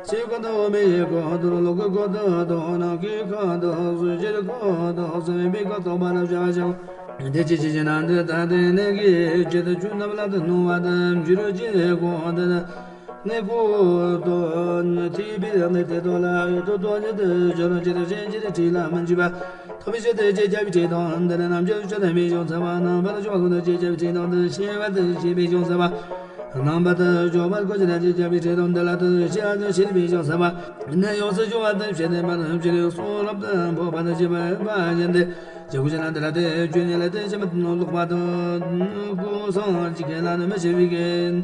ཆུའི་ཀུན་ཏུ་མེ་ཡི་ཀུན་ཏུ་རླུང་གི་ཀུན་ཏུ་རྟོག་ནམ་མཁའི་ཀུན་ཏུ་གཟུགས་ཅན་ཀུན་ཏུ་སེམས་པའི་ཀུན་རྟོག་པ་ལ་སྦྱར་བར་བྱའོ། དེ་ཅི་ཕྱིར་ཞེ་ན་འདི་ལྟ་སྟེ། གནས་ཀྱི་ཆེད་དུ་ཆོས་རྣམས་ལ་དེ་སྣང་བ་དང་། འགྱུར་གྱི་སྒོ་དེ་ནི་གནས་སྐབས་དང་ཐེག་པའི་གནས་དེ་དག་ལ་ཡོངས་སུ་རྫོགས་ཉིད་དུ་སྦྱོར་བར་བྱེད་དེ། གཞན་གྱི་ཁྲིད་ལ་མི་འཇིགས་པ་ཐོབ་པའི་ཕྱིར་ཏེ། ཅེས་བྱ་བའི་ཁྲིད་དང་འདི་ནི་རྣམ་འགྱུར་སྤྱོད་ལྡན་པའི་བྱང་སེམས་དཔའ་རྣམ་པར་སྦྱོར་བ་ཀུན་ཏུ། ཅེས་བྱ་བའི་ཁྲིད་དང་འདི་ཤེས་པ་དང་ཤེས་པའི་བྱང་སེམས་དཔའ་རྣམ་པར་དག་སྦྱོར་བ་ཀུན་ཤེས་ན། ཅེས་བྱ་བའི་ཁྲིད་དང་འདི་ལ་དེ་ཤེས་པ་དང་ཤེས་པའི་བྱང་སེམས་དཔའ་ནི་ཡོངས་སུ་སྦྱོང་བ་དང་བྱས་ཏེ་མ་ལུས་ཕྱིར་གསུང་རབ་ཏུ་འབོད་པ་དང་བྱེད་པ་ཡིན་ཏེ། ཇི་སྐད་ཅེ་ན་འདི་ལྟ་སྟེ། ཆོས་ཉིད་ལ་དེ་ཕྱིར་མི་ལྡོག་པ་དང་། ཀུན་སངས་རྒྱས་ལ་ནི་མི་སྐྱེ་བའི་དེ།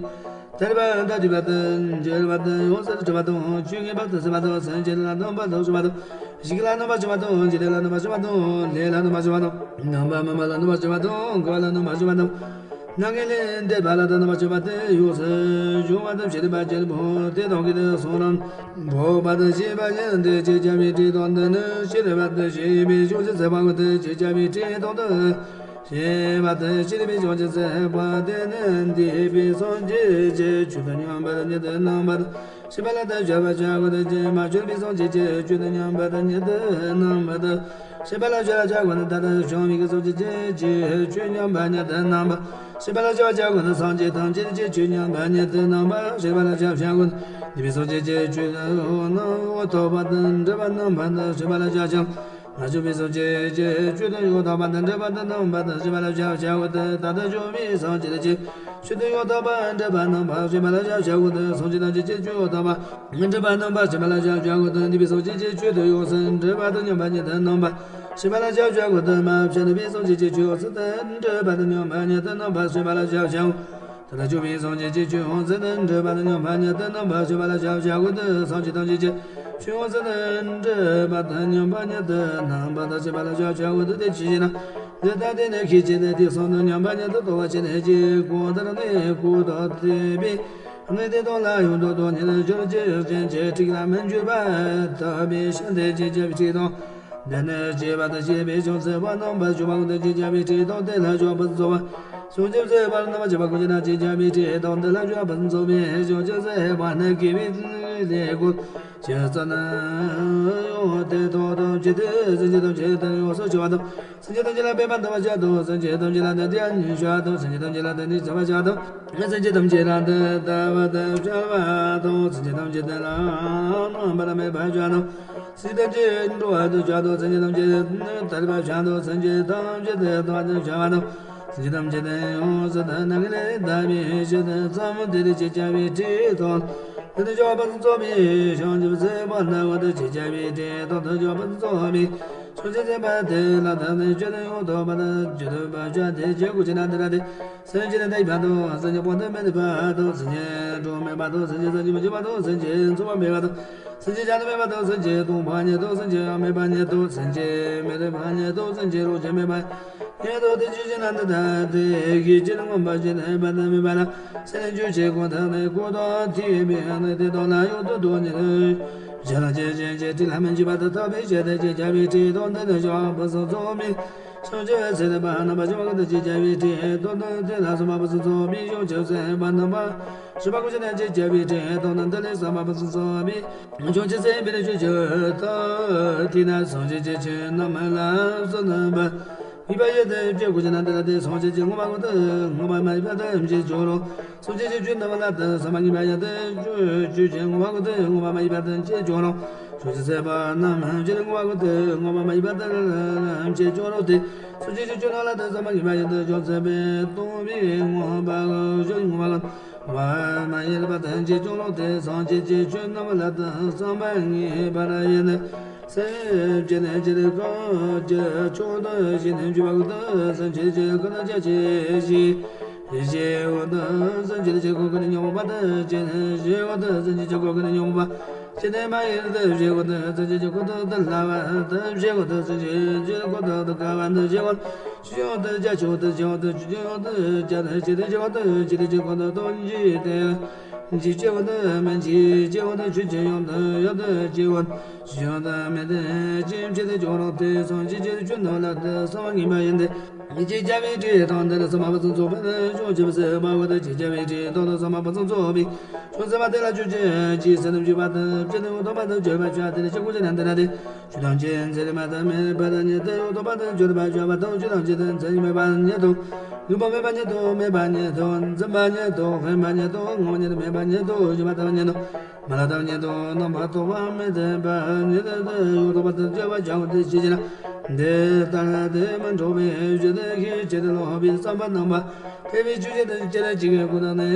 དད་པ་དང་སྤྲོས་པ་དང་འཇིགས་པ་དང་ཡོངས་སུ་གྲོལ་བ་དང་ཆོས་ངེས་པར་དུ་སྲིད་པ་དང་སེམས་ཅན་ལ་རྣམ་པར་དག་སྤྱོད་པ་དང་། ཡི་གེ་ལ་རྣམ་པར་སྤྱོད་པ་དང་། འཇིག་རྟེན་ལ་རྣམ་པར་སྤྱོད་པ་དང་། ལས་ལ་རྣམ་པར་སྤྱོད་པ་དང་། རྣམ་པར་སྨིན་པ་ལ་རྣམ་པར་སྤྱོད་པ་དང་། འགོག་པ་ལ་རྣམ་པར་སྤྱོད་པ་དང་། སྣང་ངེ་ལས་འདས་པ་ལ་དེ་རྣམ་པར་སྤྱོད་པ་སྟེ། ཡོངས་སུ་སྦྱོང་བ་དང་བྱེད་པ་བྱེད་པོ་དེ་དག་གིས་དེ་གསུང་རབ་འབོད་པ་དང་བྱེད་པ་ཡིན་ཏེ། ཅེས་བྱ་བའི་ཁྲིད་དང་འདི་ནི་ཤེས་པ་དང་ཤེས་པའི་བྱང་ཆུབ་སེམས་དཔའ་ཀུན་ཏུ། ཅེས་བྱ་བའི་ཁྲིད་དང་འདི་ཤེས་པ་དང་ཤེས་པའི་བྱང་ཆུབ་སེམས་དཔའ་དེ་ནི་འདས་པའི་སངས་རྒྱས་ཀྱི་ཆོས་དང་མཉམ་པར་ཉིད་དུ་རྣམ་པར་ཤེས་པ་ལ་དེ་སྦྱར་བར་བྱ་དགོས་ཏེ། ཅིས་མ་བྱོན་པའི་སངས་རྒྱས་ཀྱི་ཆོས་དང་མཉམ་པར་ཉིད་དུ་རྣམ་པར་ཤེས་པ་ལ་སྦྱར་བར་བྱ་དགོས་ན། ད་ལྟ་བྱོན་པའི་སངས་རྒྱས་ཀྱི་ཆོས་མཉམ་པར་ཉིད་དུ་རྣམ་པར་ཤེས་པ་ལ་སྦྱར་བར་བྱ་དགོས་ན། སངས་རྒྱས་ཐམས་ཅད་ཀྱི་ཆོས་མཉམ་པར་ཉིད་དུ་རྣམ་པར་ཤེས་པ་ལ་སྦྱར་བར་བྱ་དགོས་ན། འདས་པའི་སངས་རྒྱས་ཀྱི་ཆོས་དང་ཡང་དག་པར་དང་འབྲེལ་བར་རྣམ་པར་ཤེས་པ་ལ་སྦྱར་བར་བྱ། མ་བྱོན་པའི་སངས་རྒྱས་ཀྱི་ཆོས་དང་ཡང་དག་པར་དང་འབྲེལ་བར་དང་རྣམ་པར་ཤེས་པ་ལ་སྦྱར་བར་བྱ་དགོས་ཏེ། ད་ལྟ་བྱོན་པའི་སངས་རྒྱས་ཀྱི་ཆོས་དང་ཡང་དག་པར་འབྲེལ་བར་རྣམ་པར་ཤེས་པ་ལ་སྦྱར་བར་བྱ་དགོས་ཏེ། སངས་རྒྱས་ཐམས་ཅད་ཀྱི་ཆོས་ཡང་དག་པར་འབྲེལ་བར་རྣམ་པར་ཤེས་པ་ལ་སྦྱར་བར་བྱ་དགོས་ཏེ། འདས་པའི་སངས་རྒྱས་ཀྱི་ཆོས་དང་ཡོངས་སུ་འབྲེལ་བ་དང་མཉམ་པ་ཉིད་དུ་རྣམ་པར་ཤེས་པ་ལ་སྦྱར་བར་བྱ་དགོས་ཏེ། མ་བྱོན་པའི་སངས་རྒྱས་ཀྱི་ཆོས་ཡོངས་སུ་དང་འབྲེལ་བ་དང་མཉམ་པ་ཉིད་དུ་རྣམ་པར་ཤེས་པ་ལ་སྦྱར་བར་བྱའོ། དེ་ལ་སྤྱོད་པའི་སངས་རྒྱས་ཀྱི་ཆོས་ཟེར་ན་འདྲེན་པ་དང་མཉམ་པ་ཉིད་དུ་རྣམ་པར་ཕྱིན་པ་ལ་ཕྱག་བྱ་དགོས་ཏེ། སངས་རྒྱས་ཐམས་ཅད་ཀྱི་ཆོས་ཟེར་ན་འདྲེན་པ་དང་མཉམ་པ་ཉིད་དུ་རྣམ་པར་ཕྱིན་པ་ལ་ཕྱག་བྱ་དགོས་ཏེ། དེ་ཅི་ཞེ་ན། འདི་ལྟ་སྟེ་ནི་ཤེས་བྱས་ཏེ། དེ་གསུམ་དང་མཉམ་པ་ཉིད་དུ་རྟོགས་པར་བྱས་ནས་ཀྱི། གང་ལྟར་ནི་གང་དག་ཐོས་པས་ནི། དེ་དག་ལ་ཡང་དུ་དོན་གཉིས་སྦྱོར་བྱེད་ཅིང་། ཁྲིད་ལ་མི་འཇུག་པར་ཐོབ་པའི་ཕྱིར་ཏེ། ཅེས་བྱ་བའི་ཁྲིད་དང་། འདི་ནི་སྐྱེས་པ་དང་སྐྱེས་པའི་བྱང་སེམས་དཔའ་རྣམ་པར་འཇོག་པ་ཀུན་ཏུ་ཅེས་བྱ་བའི་ཁྲིད་དང་། དེ་ལ་འཇོག་པར་གསུངས་པ། བྱང་ཆུབ་སེམས་དཔའ་རྣམ་པར་འཇོག་པ་ཀུན་ཅེས་བྱ་བའི་ཁྲིད་དང་། དེ་ལ་འཇོག་པར་གསུངས་པའི་བྱང་ཆུབ་སེམས་དཔའ་ནི་དགེ་བའི་ལས་ཀུན་ཇི་ཙམ་ཡང་དེ་དག་ཐམས་ཅད་དེ་སེམས་ཅན་ཐམས་ཅད་དུ་ཡོངས་སུ་གཅེས་པ་དང་། སེམས་ཅན་ཐམས་ཅད་ལ་ཕན་པ་བསྟོད་པར་བྱ་དང་། སེམས་ཅན་ཐམས་ཅད་ལ་དད་དེ་ཉོན་མོངས་པ་དང་། སེམས་ཅན་ཐམས་ཅད་ལ་དད་ནི་བརྩེ་བར་བྱ་དང་། སེམས་ཅན་ཐམས་ཅད་ལ་དད་པ་དང་བྱ་བ་དང་། སེམས་ཅན་ཐམས་ཅད་དེ་ལ་རྣམ་པར་སྨིན་པར་བྱ་དང་། སེམས་ཅན་ཐམས་ཅད་འགྲོ་བར་བྱ་དང་། སེམས་ཅན་ཐམས་ཅད་དེ་ལ་ཕན་པར་བྱ་དང་། སེམས་ཅན་ཐམས་ཅད་དེ་ལ་དད་པར་བྱ་བ་དང་། སེམས་ཅན་ཐམས་ཅད་དེ་ཡོངས་སུ་དག་ནི་ལས་དག་པའི་ཕྱིར་དུ་མཚམས་དེར་ཅེས་བྱ་བའི་ཁྲིད་དང་། དེ་ལ་འཇོག་པར་གསུངས་པའི་བྱང་ཆུབ་སེམས་དཔའ་རྣམས་ཀུན་ཏུ་ཅེས་བྱ་བའི་ཁྲིད་དང་། དེ་ལ་འཇོག་པར་གསུངས་པའི་བྱང་ཆུབ་སེམས་དཔའ་དེ་ལ་དད་ནི་ཆོས་དེ་ཡང་དག་པར་ཇི་ལྟར་བྱ་སྟེ། ཇི་སྐད་ཅེ་ན། དེ་ལྟ་སྟེ། སེམས་ཅན་དང་ལྡན་པ་དང་། སེམས་ཅན་གང་དུ་མི་སྡོད་པ་དང་། སེམས་ཅན་གྲོགས་མེད་པ་དང་། སེམས་ཅན་བསམ་གྱིས་མི་ཁྱབ་པ་དང་། སེམས་ཅན་མཚུངས་པ་མེད་པ་དང་། སེམས་ཅན་བྱ་དང་མེད་པ་དང་། སེམས་ཅན་སྟོང་པ་ཉིད་དང་། སེམས་ཅན་ཡང་མེད་པ་ཉིད་དང་། སེམས་ཅན་མི་སྡོད་པ་ཉིད་དང་། སེམས་ཅན་རང་བཞིན་མེད་པ་ཉིད་དང་། དེ་ཅི་ཞེ་ན། འདི་ལྟ་སྟེ་ཤེས་བྱའི་མངོན་པར་ཞེན་པ་དང་མེད་པ་ལ་སེམས་ནི་འཇོག་བྱེད་ཀུན་བཏགས་ནས། གང་དག་ཐོས་པས་ནི་དེ་དག་ལ་ཡང་དུ་དོན་གཉིས་སྦྱོར་བྱེད་ཅིང་། ཁྲིད་ལ་མི་འཇུག་པར་ཐོབ་པའི་ཕྱིར་ཏེ། ཅེས་བྱ་བའི་ཁྲིད་དང་། འདི་ནི་འཇོག་པར་གསུངས་པའི་བྱང་ཆུབ་སེམས་དཔའ་རྣམ་པར་འཇོག་པ་ཀུན་ཏུ་ཅེས་བྱ་བའི་ཁྲིད་དང་། དེ་ལ་གསུངས་པ་གསུངས་པའི་བྱང་ཆུབ་སེམས་དཔའ་རྣམ་པར་འཇོག་པ་ཀུན་ཅེས་བྱ་བའི་ཁྲིད་དང་། དེ་ལ་གསུངས་པའི་བྱང་ཆུབ་སེམས་དཔའི་བྱང་ཆུབ་ཐོབ་པའི་ཐབས། དེས་ན་སངས་རྒྱས་ཀྱི་ཆོས་རྣམས་ལ་བསམ་པ་ངེས་པར་ཞིག་ཏུ་སྤྱད་དགོས་ཅེ་ན། དེ་ལ་དེ་སངས་རྒྱས་ཀྱི་མངོན་པ་ཀུན་ཏུ་མངོན་པ་མ་ཡིན་པ་ཐམས་ཅད་ཀྱང་རུང་། སངས་རྒྱས་ཀྱི་ཆོས་རྣམས་ལ་དེ་བསམ་པ་ངེས་པར་ཞིག་ཏུ་སྤྱད། ཆོས་ཀྱི་མངོན་པ་ཀུན་ཏུ་མངོན་པ་མ་ཡིན་པ་ཐམས་ཅད་ཀྱང་རུང་། བྱང་ཆུབ་སེམས་དཔའ་རྣམས་ཀྱི་མངོན་པ་ཀུན་ཏུ་མངོན་པ་མ་ཡིན་པ་ཐམས་ཅད་ཀྱང་རུང་སྟེ། སངས་རྒྱས་ཀྱི་ཆོས་རྣམས་ལ་དེ་བསམ་པ་ངེས་པར་ཞིག་ཏུ་སྤྱད། སྟོང་པའི་མངོན་པ་ཆོས་ཀྱི་མངོན་པ་ཀུན་ཏུ་མངོན་པ་མ་ཡིན་པ་ཐམས་ཅད་ཀྱང་རུང་སྟེ། སངས་རྒྱས་ཀྱི་ཆོས་རྣམས་ལ་དེ་བསམ་པ་ངེས་པར་ཞིག་ཏུ། སེམས་ཅན་ཐམས་ཅད་གང་གི་ཕྱོགས་དང་བཞི་ནས་འཇུག་པ་ཀུན་ཏུ་སེམས་ཅན་གྱི་ཀུན་ཏུ་སྐྱེ་ཞིང་། སྐྱེ་བ་དང་སེམས་ཅན་གྱི་གོ་ཀུན་ནས་ཉོན་མོངས་པ་དང་བཅས་ནས་སྐྱེ་བ་དང་སེམས་ཅན་གྱི་གོ་ཀུན་ནས་ཉོན་མོངས་པ་བཅས་ནས་མ་ཡིན་དུ་སྐྱེ་བ་དང་སེམས་ཅན་གྱི་གོ་ཐོག་ཏུ་སླ་བ་དང་སྐྱེ་བ་དང་སེམས་ཅན་གྱི་གོ་ཐོག་ཏུ་དཀའ་བ་དང་སྐྱེ་བ་ཆོས་ཡོངས་སུ་རྒྱ་ཆེ་བ་དང་ཆེ་བ་དང་ཆོས་ཅན་ཡོངས་སུ་རྒྱ་དང་ཆེ་དང་ཆེ་བ་དང་ཆེ་དང་ཆེ་གོ་ཐོག་ཏུ་འཇིག་རྟེན། འཇིག་སྐྱེ་བ་དང་མི་འཇིག་སྐྱེ་བ་དང་ཆོས་ཅན་ཡོངས་སུ་ཡོངས་སུ་སྐྱེ་བ་ཆོས་ཡོངས་སུ་མི་ལྡན་ཅིང་ཆེད་དུ་སྦྱོར་རོ་སྟེ། སངས་རྒྱས་ཀྱི་ཆོས་རྣམས་ལ་དེ་བསམ་པ་ངེས་པར་ཞིག་ཏུ་སྤྱད། ཅེས་བྱ་བའི་ཁྲིད་དང་། འདི་ལ་གསུངས་པ་གསུངས་པའི་བྱང་ཆུབ་སེམས་དཔའ་ཀུན་ཏུ་ཅེས་བྱ་བའི་ཁྲིད་དང་། འདི་ལ་གསུངས་པ་གསུངས་པའི་བྱང་སེམས་དཔའ་དེ་ལ་སྤྱོད་ཅིང་སྐྱེས་ཟིན་ནམ་ཞིག་པ་དང་སྐྱེས་ནས་ཡང་དག་པར་དུ་སྤྱོད་པར་བྱ། དེ་ནི་ཅི་སྐད་ཅེ་ན། འདི་ལྟ་སྟེ། ཆོས་ཐམས་ཅད་འཛིན་རིགས་མེད་དང་མེད་པ་ཉིད་དུ་ཡང་དག་པར་དུ་སྤྱོད་པར་བྱ་བ་དང་། ཆོས་ཐམས་ཅད་འཛིན་རིགས་མེད་པ་ཉིད་དང་། ནུས་པ་མེད་པ་ཉིད་དང་། མེད་པ་ཉིད་དང་། འཛིན་པ་ཉིད་དང་། ཧེ་མ་ཉིད་དང་། སྔ་མ་ཉིད་དང་། མེད་པ་ཉིད་དང་། ཞིག་པ་ཐ་མ་ཉིད་དང་། མ་ལགས་ཐ་མ་ཉིད་དང་། རྣམ་པར་རྟོག་པ་མི་ལྡན་པ་ཉིད་དུ་ཡང་དག་པར་དུ་སྤྱོད་པར་བྱའོ། དེ་ཅི་ཞེ་ན། འདི་ལྟར་དེ་མི་འཕྲོག་པའི་ཆོས་དེ་ཤེས་བྱས་ཏེ་ལོག་པའི་བསམ་པ་རྣམ་པར་ཕྱེ་བའི་ཆོས་ཅན་དང་ཅི་ལ་ཅིག་གི་ཀུན་བཏགས་ནས་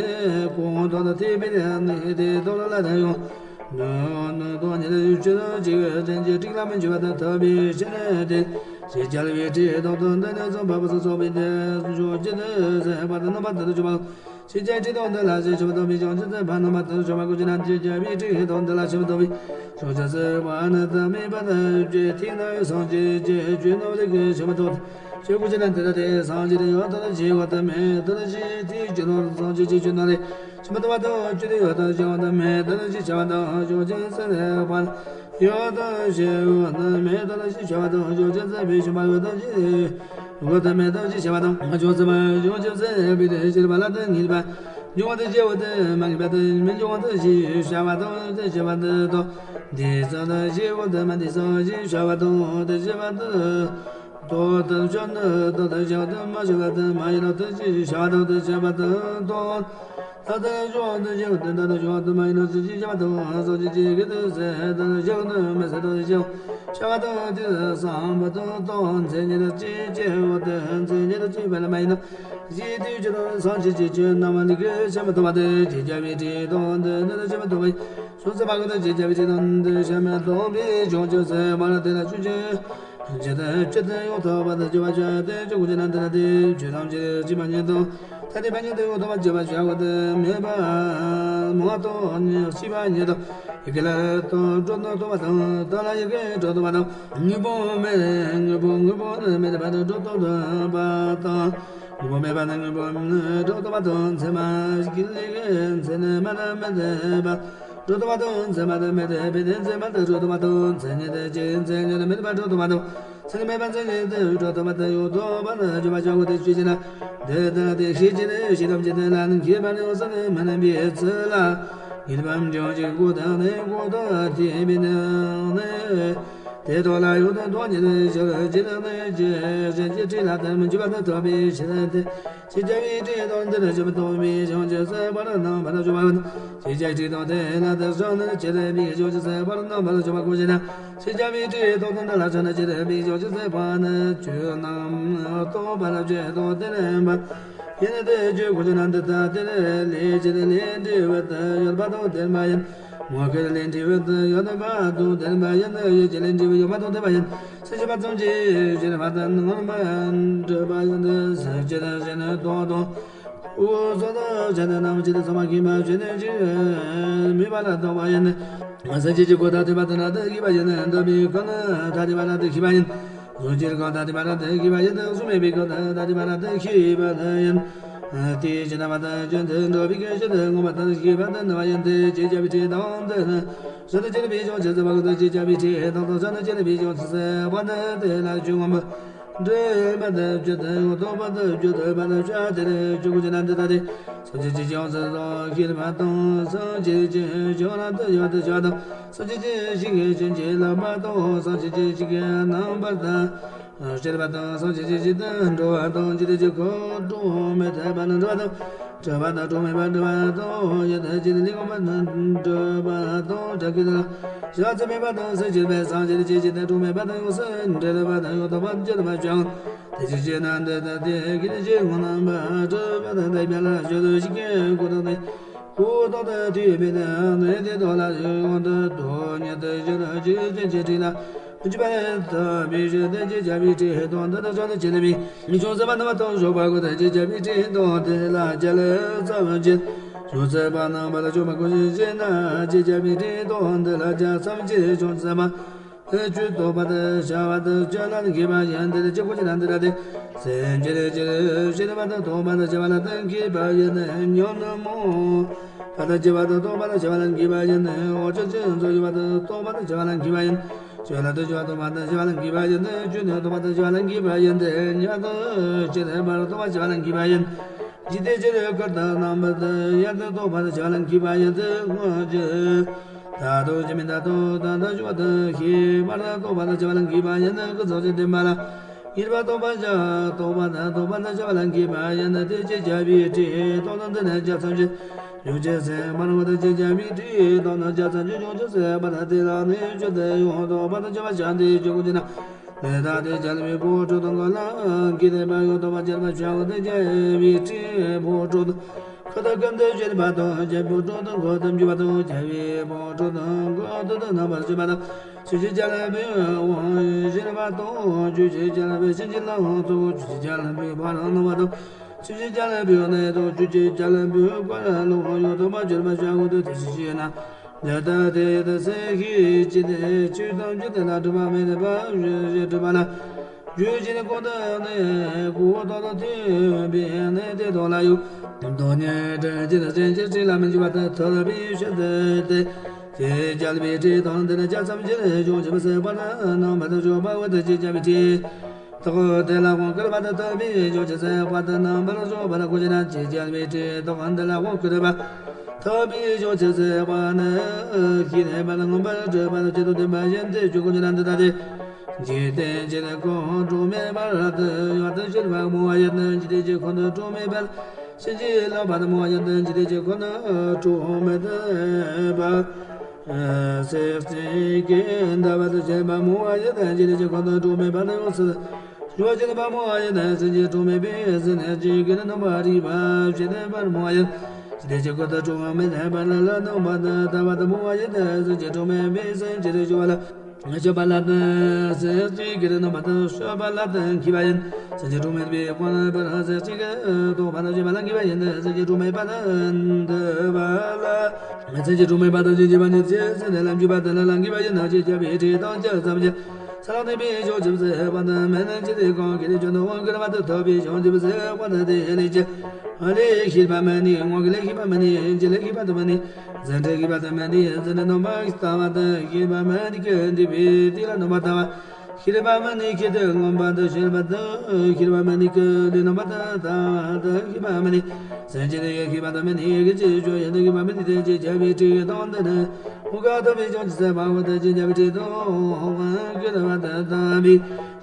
གང་དག་ཐོས་པས་ནི་དེ་དག་ལ་དེ་ཡང་དུ་དོན་གཉིས་ལ་ཡུལ་ཅན་གཅིག་ཅན་གྱི་ཁྲིད་ལ་མི་འཇུག་པར་ཐོབ་པའི་ཕྱིར་ཏེ། ཞེས་བྱ་བའི་ཁྲིད་དང་། དོན་འདི་ནི་གསུངས་པ་གསུངས་པའི་དེ་བྱང་ཆུབ་སེམས་དཔའ་རྣམ་པར་དུ་སྤྱོད་པ། ཞེས་བྱ་ཁྲིད་དང་འདི་ལ་ཞེས་བྱ་བ་དང་པའི་བྱང་ཆུབ་སེམས་དཔའ་རྣམ་པར་དུ་སྤྱོད་པ་ཀུན་ཅེ་ན། ཞེས་བྱ་བའི་ཁྲིད་དང་འདི་ལ་ཞེས་བྱ་བ་དང་པའི་བྱང་ཆུབ་སེམས་དཔའ་ནི་ཐ་མལ་པ་དང་བཅས་ཐོས་ན་སངས་རྒྱས་ཀྱི་ཆོས་རྣམས་ལས་ཀྱང་ཞེས་བྱ་བ་དང་ཞེས་ཀུན་ཅེ་ན། འདི་ལྟ་སྟེ། སངས་རྒྱས་ཡང་དག་ཞེས་བྱ་བ་དང་མེད་དགག་ཞེས་ཐོས་ཀྱི་ནོར་སངས་རྒྱས་ཀྱི་ཆོས་རྣམས་ལས་ཞེས་བྱ་བ་དང་། སྤྱོད་ཡང་དག་ཞེས་བྱ་བ་དང་མེད་དགག་ཞེས་བྱ་བ་དང་། བྱང་ཆུབ་སེམས་དཔའ་ཡང་དག་ཞེས་བྱ་བ་དང་མེད་དགག་ཞེས་བྱ་བ་དང་། བྱང་ཆུབ་སེམས་དཔའི་ཞིང་པ་ཡང་དག་ཞེས་བྱ་བ་དང་མེད་དགག་ཞེས་བྱ་བ་དང་། བྱང་ཆུབ་སེམས་དཔའ་བྱང་ཆུབ་སེམས་དཔའི་དེ་ཤེས་པ་ལ་དེ་ངེས་པ་འབྱུང་བ་དང་སྐྱེ་བ་དང་མ་ངེས་པ་དང་མི་འབྱུང་བ་དང་ཞེས་བྱ་བ་དང་དེ་ཤེས་པ་དང་དང་དེ་ཙམ་དང་ཞེས་བྱ་བ་དང་མ་དེ་ཙམ་ཞེས་བྱ་བ་དང་དེ་ཤེས་པ་དང་དོན་དམ་ཆོས་ནི་དོན་དམ་ཞིང་དོན་དམ་མ་ཞིག་པ་དང་མ་ཡིན་ནོ་དེ་ཞེས་བྱ་བ་དང་དེ་ཤེས་པ་དང་དོན། ད་ལྟར་བྱུང་བ་དང་ཞིག་དོན་དམ་དུ་བྱུང་བ་དང་མ་ཡིན་ནོ་ཞེས་བྱ་བ་དང་སངས་རྒྱས་ཀྱི་གི་དོན་ཟེར་དང་ཞིག་དོན་མི་ཟེར་དང་ཞེས་བྱ་བ་དང་དེ་བསམ་པ་དང་དོན་མཚན་ཉིད་ཅེས་བྱ་བ་དང་མཚན་ཉིད་ཅེས་པ་ལ་མ་ཡིན་ནོ་ཞེས་དུས་ཀྱི་དོན་སངས་རྒྱས་ཀྱི་ཆོས་རྣམས་ལས་ཀྱང་ཤེས་མི་ཐུབ་པ་དང་ཅེས་བྱ་བའི་ཁྲིད་དང་འདི་ནི་ཤེས་མི་ཐུབ་པའི། ཡོངས་སུ་བར་སྐོར་དུ་བྱེད་བྱ་བའི་ཕྲིན་དང་འདི་ཤ་མེད་ལྟོ་བའི་བྱང་ཆུབ་སེམས་དཔའ་ལ་དེ་ལ་ཆོས་ཅན། ཇི་ལྟར་ཇི་ལྟར་ཡང་དག་པར་སྤྱོད་པར་བྱ་སྟེ། ཆོས་ཀུན་ཇི་ལྟར་དེ་ལྟར་ཏེ། ཆོས་ཐམས་ཅད་ཇི་མ་ཉིད་དང་ཐ་དད་པ་ཉིད་དུ་ཡང་དག་པར་སྤྱོད་པར་བྱ་བ་དེ་མེད་པ་མ་གཏོགས་ཤེས་པ་ཉིད་དང་། ཡི་གེ་ལ་ལར་དང་སྒྲ་དང་རྟོག་པ་དང་། རྟགས་ལ་ཡི་གེ་སྒྲ་རྟོག་པ་དང་། དངོས་པོ་མེད་དངོས་པོ་དངོས་པོ་ནི་མེད་པར་སྒྲ་རྟོག་པ་དང་། དངོས་པོ་མེད་པ་ནི་དངོས་པོ་སྒྲ་རྟོག་པ་དང་། མཚན་མ་ཡི་གེ་ལས་མཚན་མ་ནི་མེད་པར་སྒྲ་རྟོག་པ་དང་། མཚན་མ་དང་མེད་པའི་ཕྱིར་མཚན་མ་དང་སྒྲ་རྟོག་པ་དང་། མཚན་ཉིད་ཀྱི་མཚན་ཉིད་མེད་པར་སྒྲ་རྟོག་པ་དང་། མཚན་མེད་པའི་མཚན་ཉིད་དང་སྒྲ་རྟོག་པ་དང་ཡང་དག་པར་སྤྱོད་པར་བྱ་བ་དེ་ཤེས་བྱེད་ན། དེ་ལྟར་ཏེ་ཤེས་བྱེད་ནི་ཤེས་ཐམས་ཅད་དེ་ལ་ནི་མཁས་པ་ནི་ཡོངས་སུ་ནི་མི་གནས་པའི་ཚུལ་ལ། ངེས་པའམ་ཅུང་ཟད་གོ་དང་ནི་གོ་དང་དེ་མིན་ནི། དེ་དག་ལ་ཡང་དག་ཉིད་ནི་ཞེས་བྱ་བའི་ཕྲིན་ལས་དེར་མི་འཇུག་པ་དང་ཐོབ་པའི་ཕྱིར་ཏེ། ཤེས་བྱ་བའི་ཕྲིན་དང་འདིར་ཞེས་པ་ཐོབ་པའི་བྱང་ཆུབ་སེམས་དཔའ་རྣམ་པར་སྤྱོད་པ་ཡང་། ཤེས་བྱའི་ཕྲིན་དང་དེ་ལ་དེར་སྦྱངས་ནས་བྱེད་པའི་བྱང་ཆུབ་སེམས་དཔའ་རྣམ་པར་སྤྱོད་པ་གང་ཞེ་ན། ཤེས་བྱ་བའི་ཕྲིན་དང་དེ་ལ་སྦྱངས་ནས་བྱེད་པའི་བྱང་ཆུབ་སེམས་དཔའ་ནི་ཆོས་རྣམས་རྟོགས་པར་བྱེད་དོ། དེ་ལེན་པ་ཡིན་ན་དེ་ཆོས་གང་ཞེ་ན། འདི་ལྟ་སྟེ། ལས་ཀྱི་ལས་འབྲས་བུ་དེ་ཡོད་པ་དང་ལྡན་པ་ཡིན། ངོ་སྐལ་ལས་འབྲས་བུ་དེ་ཡོད་པ་དང་ལྡན་པ་ཡིན། ཡིད་ཀྱི་ལས་འབྲས་བུ་ཡོད་པ་དང་ལྡན་པ་ཡིན། སེམས་ཤེས་པ་ཙམ་གྱིས་ཤེས་པ་དང་ངོ་མ་འདྲེས་པ་ཡིན་ཏེ། སེམས་ཅན་ཞེས་ནི་སྟོང་དང་། འོ་སོ་ཐམས་ཅད་ནི་རྣམ་ཤེས་དང་ཚང་མ་མཁྱེན་པ་ཞེས་ནི་ཅི་སྨྲས་པ་ལ་སོགས་པ་ཡིན། སེམས་ཅན་གྱི་སྐོར་ཐ་དད་པ་དེ་ལ་དེ་ཤེས་པ་ཡིན། འདས་པའི་སྐབས་ནི་ཐ་དད་པ་ལ་དེ་ཤེས་པ་ཡིན། གཟུགས་ཀྱི་སྐབས་ཐ་དད་པ་ལ་དེ་ཤེས་པ་ཡིན། གཟུགས་མེད་པའི་སྐབས་ཐ་དད་པ་ལ་དེ་ཤེས་པ་ཡིན། དེའི་ཕྱིར་རྣམ་པ་ཐམས་ཅད་དུ་འགྲོ་བའི་སྐད་ཅིག་ཏུ་མངོན་པར་ཐོབ་ཤེས་པ་དང་ནི་བ་ཡིན་ཏེ། བྱེད་བྱ་བའི་ཕྲིན་དང་དེ་ནི་བྱང་དུ་གྱུར་པའི་བྱང་ཆུབ་སེམས་དཔའ་ཀུན་ཏུ་བྱེད་བྱ་བའི་ཕྲིན་དང་། བྱང་དུ་གྱུར་པའི་བྱང་ཆུབ་སེམས་དཔའ་ནི་དེ་ལ་ཆོས་མངོན་པར་འདྲེན་པར་ཐུབ་ཀྱི་དང་ཡང་དག་པར་ཐུབ་ཀྱི་ཐུབ་པ་ལ་བྱ་སྟེ། ཆོས་གང་ཞེ་ན། འདི་ལྟ་སྟེ། སེམས་ཅན་གྱི་བྱང་སེམས་ཐམས་ཅད་ཤེས་པ་དང་། སེམས་ཅན་གྱི་བྱང་ལ་དེ་ཡང་དེ་ཤེས་པ་དང་། སེམས་ཅན་གྱི་ཤེས་པའི་རྐྱེན་གྱིས་བསླབ་པ་དང་། སེམས་ཅན་གྱི་ཤེས་པའི་རྣམ་པར་ཐར་བྱེད་པ་དང་། སེམས་ཅན་གྱི་ཤེས་དང་འགྲོ་བ་དང་། འཇིག་རྟེན་གྱི་ཁམས་གྲོལ་མི་ཐུབ་པ་ནི་འགྲོ་བ་དང་། གྲོལ་བ་དང་གྲོལ་མེད་པར་འགྲོ་བ་དང་། ཡང་དག་བྱེད་ལས་ངོ་མ་འགྲོ་བ་དང་། བྲལ་གྱི་ལ་བྱ་ཚུལ་མེད་པ་དང་། སེམས་ཤེས་པའི་སེམས་ཅན་གྱི་ཤེས་དང་གྲོལ་མེད་པ་དང་། ཡོངས་སུ་འབྲེལ་བ་དང་ཡང་དག་པར་འབྱེད་པར་བྱའོ། དེ་ཅི་ཞེ་ན། འདི་ལྟ་སྟེ། གལ་ཏེ་ཆོས་ངོ་མ་གྲུབ་པ་དང་ལྡན་པ་ལ་སྤྱོད་པའི་ཤེས་རྐྱེན་ཀུན་བཏང་སྟེ། ཀུན་བཏང་དུ་ཐོས་པས་ན། དེ་དག་ལ་ཡང་དག་ཐོགས་མེད་དུ་ཞེན་ཅིང་། ཆོས་ཅན་གྱི་ཕྲིན་ལས་མི་འཇུག་པར་ཐོབ་པའི་ཕྱིར་ཏེ། བྱེད་བྱ་བའི་ཕྲིན་དང་དེ་དག་བྱང་དུ་གྱུར་པའི་བྱང་སེམས་དཔའ་རྣམ་པར་ཐོབ་སྤྱོད་པ་ཀུན་ཏུ་བྱེད་བྱ་བའི་ཕྲིན་དང་དེ་ལ་སྦྱར་ལ་ཙམ་གྱིས་བྱང་སེམས་དཔའ་རྣམ་པར་སྤྱོད་པ་གང་ཞེ་ན། བྱེད་བྱ་བའི་ཕྲིན་དང་དེ་ལ་སྦྱར་ཙམ་གྱིས་བྱང་སེམས་དཔའ་ཆོས་རྟོགས་པར་བྱ་བ་དང་སྤྱོད་ལ་མཁས་པ་ཡིན། དེ་ལ་ཅི་གོ་ཅི་ན་འདི་ལྟ་སྟེ། སེམས་ཅན་ཕྱིར་ཤེས་པ་དང་རྟོགས་པར་བྱ་བ་ལ་མཁས་པ་ཡིན། ཉོན་མོངས་པ་དང་སྐྱེ་བ་དང་རྟོགས་པར་བྱ་བ་ལ་མཁས་པ་ཡིན། འོག་ཅག་ཅན་ཚོགས་ཡོད་པ་དང་རྟོགས་པར་བྱ་བ་ལ་མཁས་པ་ཡིན། ཆོས་ལ་ལྟོས་དཔྱོད་པ་རྟོགས་པར་བྱ་བ་ལ་མཁས་པ་ཡིན། རྒྱུ་ནི་རྟོགས་པར་བྱ་བ་ལ་མཁས་པ་ཡིན། ཉན་ཐོས་ཤེས་པ་རྟོགས་པར་བྱ་བ་ལ་མཁས་པ་ཡིན། ཇི་སྲིད་ཕྱིར་ཁུར་དང་རྣམ་པར་དག་ཡང་དུ་རྟོགས་པར་བྱ་བ་ལ་མཁས་པ་ཡིན། དེ་སྔོན་གྱི་མཐར་ཐུག་ཇི་མི་མཐར་ཐུག་དང་དུ་འཇུག་པ་དང་ཤེས་པར་རྟོགས་པར་བྱ་བ་ལ་མཁས་པ་ཡིན། ཀུན་རྫོབ་ཅིང་བརྟན་པ་ལ་ངེས་པར་རྟོགས་པར་བྱ། རྟོགས་པ་དང་རྟོགས་པར་བྱ་བ་ལ་མཁས་པ་ཡིན། དེ་བྱེད་བྱ་བའི་ཕྲིན་དང་ནི་འདི་ནི་སྦྱར་ཙམ་གྱིས་བྱང་ཆུབ་སེམས་དཔའ་རྣམས་ཀུན་ཏུ་བྱེད་བྱ་བའི་ཕྲིན་དང་ནི་སྦྱར་ཙམ་གྱིས་བྱང་ཆུབ་སེམས་དཔའ་དེ་ལ་ནི་ཆོས་དེ་ཡང་དག་པར་སྤྱོད་པར་བྱ་སྟེ། ཆོས་གང་ཞེ་ན། འདི་ལྟ་སྟེ། རྒྱལ་པོའི་བུ་དྲུག་དང་། ཀུན་ལ་མཁས་པ་ཡང་དག་པར་སྤྱད་པར་བྱ་བ་དེ་རྒྱལ་བའི་ཕྲུ་གུ་དྲུག་དང་། ཁུར་དང་ཀུན་ཏུ་སྤྱོད་པ་དང་། རྒྱལ་པོ་དྲུག་དང་ཁུར་དུ་འཇུག་པ་དང་། རྒྱལ་བའི་བུ་དྲུག་དང་ཁུར་དུ་རྣམ་པར་སྤྱོད་པ་དང་། ཕྱིན་ཅི་རྒྱལ་པོའི་དབང་བཞིན་པ་དང་། ཆོས་ཀྱི་རྒྱལ་པོའི་ཕྱིན་ཅི་ལོག་ཚོགས། ཆོས་ཀྱི་རྒྱལ་པོའི་ཕ་རོལ་ནུབ་པ་དང་། ཆོས་ཀྱི་རྒྱལ་པོའི་གནས་དང་། ཆོས་ཀྱི་རྒྱལ་པོའི་འཁོར་ལོ་ཡང་དག་པར་སྤྱོད་པར་བྱ་བ་དེ་དེ་ཅི་ཞེ་ན། འདི་ལྟ་སྟེ། ཡང་དག་སེམས་ཤེས་བྱེད་དེ། ཆོས་ཐམས་ཅད་དེ་ལ་གྲུབ་པ་མེད་པ་ཞེས་གྲུབ་པ་ལ་རྗོད་བྱེད་ཀུན་བཏང་ནས་ཀུན་བཏང་དུ་ཐོས་པས་ནི། དེ་དག་ལ་ཡང་དག་ཉིད་དུ་བྱེད་ཅིང་སེམས་ཀྱི་ཕྲིན་ལས་མི་འཇུག་པར་ཐོབ་པའི་ཕྱིར་ཏེ། དེ་རྒྱལ་པོའི་ཕྲིན་དང་འདི་ནི་སྦྱར་ཙམ་གྱིས་བྱང་ཆུབ་སེམས་དཔའ་རྣམས་ལ་སྤྱོད་པ་ཀུན་ཏུ་བྱེད་བྱ་བའི་ཕྲིན། དག་དེ་ལ་དབང་བསྐུར་བ་དང་ཐོབ་པའི་བྱང་ཆུབ་སེམས་དཔའ་དེ་རྣམ་པར་སྤྱོད་པ་ལ་གོ་ཞེ་ན། ཇི་སྦྱར་བའི་ཕྲིན་དག་འདི་ལ་དབང་བསྐུར་བ་ཐོབ་པའི་བྱང་ཆུབ་སེམས་དཔའ་ནི། ཤེས་ལྡན་པ་ལ་མངོན་པར་གྲུབ་པ་དང་ཇི་ལྟར་ལྡན་པ་བཞིན་དུ་ཆོས་གང་ཞེ་ན། འདི་ལྟ་སྟེ། འཇིག་རྟེན་གྱི་ཁམས་གྲངས་མེད་པར་དུ་ཡང་དུ་གྱུར་པ་མང་བ་ཡོད་དེ། འཇིག་རྟེན་གྱི་ཁམས་གྲངས་མེད་པར་ཕྱིན་ཅི་ལོག་པ་དང་མང་བ་ཡོད་དེ། འཇིག་རྟེན་གྱི་ཁམས་གྲངས་མེད་པར་སེམས་ཅན་གྱི་འདའ་བ་དང་བཅས་པ་མང་བ་ཡོད་དེ། འཇིག་རྟེན་གྱི་ཁམས་གྲངས་མེད་པ་དང་ཡོངས་སུ་གྱུར་པ་མང་བ་ཡོད་དེ། སེམས་ཅན་གྲངས་མེད་པའི་སེམས་ཅན་གྱི་རྣམ་པར་རིག་པ་ཞེས་བསྟན་པ་མང་བ་ཡོད། ཇི་ལྟར་ཇི་སྐད་དུ་སྒྲུབ་པའི་མི་ལྷག་པ་ལ་ལ་སྣང་བ་དང་ལྟ་བ་དང་བུང་བ་ཡི་དང་སེམས་ཅན་སྒྲོལ་མའི་དཔེ་སེམས་ཅན་དུ་སྤྱོད་པ་ལ་སྤྱོད་པ་ལ་དང་སེམས་ཅན་གྱི་རིགས་རྣམ་པ་དང་སྤྱོད་པ་ལ་དང་མཁས་པ་ཡིན། སེམས་ཅན་སྒྲོལ་མའི་དཔེ་སྐོར་ལ་པར་སེམས་ཅན་གྱི་རྟོག་པ་དང་སྤྱོད་པ་ལ་མཁས་པ་ཡིན། སེམས་ཅན་སྒྲོལ་མའི་དཔེ་དང་འདུལ་བ་ལ་སེམས་ཅན་སྒྲོལ་མའི་དཔེ་དང་སྤྱོད་པ་ཉིད་ཅེས་སེམས་ལ་འཇུག་པ་དང་ལ་ལ་མཁས་པ་ཡིན་ན་ཅེས་བྱ་བའི་ཁྲིད་དང་ཅི་ཙམ་ཅི། ས་ལ་གནས་པའི་བྱང་ཆུབ་སེམས་དཔའ་དང་མི་ནི་ཇི་ལྟར་གང་གི་ལས་བྱུང་དང་དབང་བསྒྱུར་བ་དང་ཐོབ་པའི་བྱང་ཆུབ་སེམས་དཔའ་དང་དེའི་ལས་ཀྱི་ལས་ཤེས་པ་མ་ནི་དངོས་ཀྱི་ལས་ཤེས་པ་མ་ནི་རྗེས་ལས་ཤེས་པ་དང་མ་ནི་ཟད་འབྲས་ཤེས་པ་དང་མ་ནི་ཟད་འབྲས་རྣམ་པར་ལྟ་བ་དང་ཤེས་པ་མ་ནི་ཀྱི་འདུས་པའི་དེ་ལ་རྣམ་པར་ལྟ་བ་ཤེས་པ་མ་ནི་ཁྱེད་དུ་མངོན་པ་དང་ཤེས་པ་དང་ཤེས་པ་མ་ནི་ཀྱི་ལས་རྣམ་པར་ལྟ་བ་དང་ཤེས་པ་མ་ནི་སེམས་ཅན་ལས་ཤེས་པ་དང་མ་ནི་ཀྱི་ཆོས་ཡོན་དང་ཤེས་པ་མ་ནི་དེ་ཅེས་བྱ་བའི་ཁྲིད་དང་འདི་ནི། འོ་ག་ཐོབ་པའི་བྱང་ཆུབ་སེམས་དཔའ་འོ་ད་ཅེས་བྱ་བའི་ཁྲིད་དང་འོ་ག་ཐོབ་པ་དང་དམ་པའི་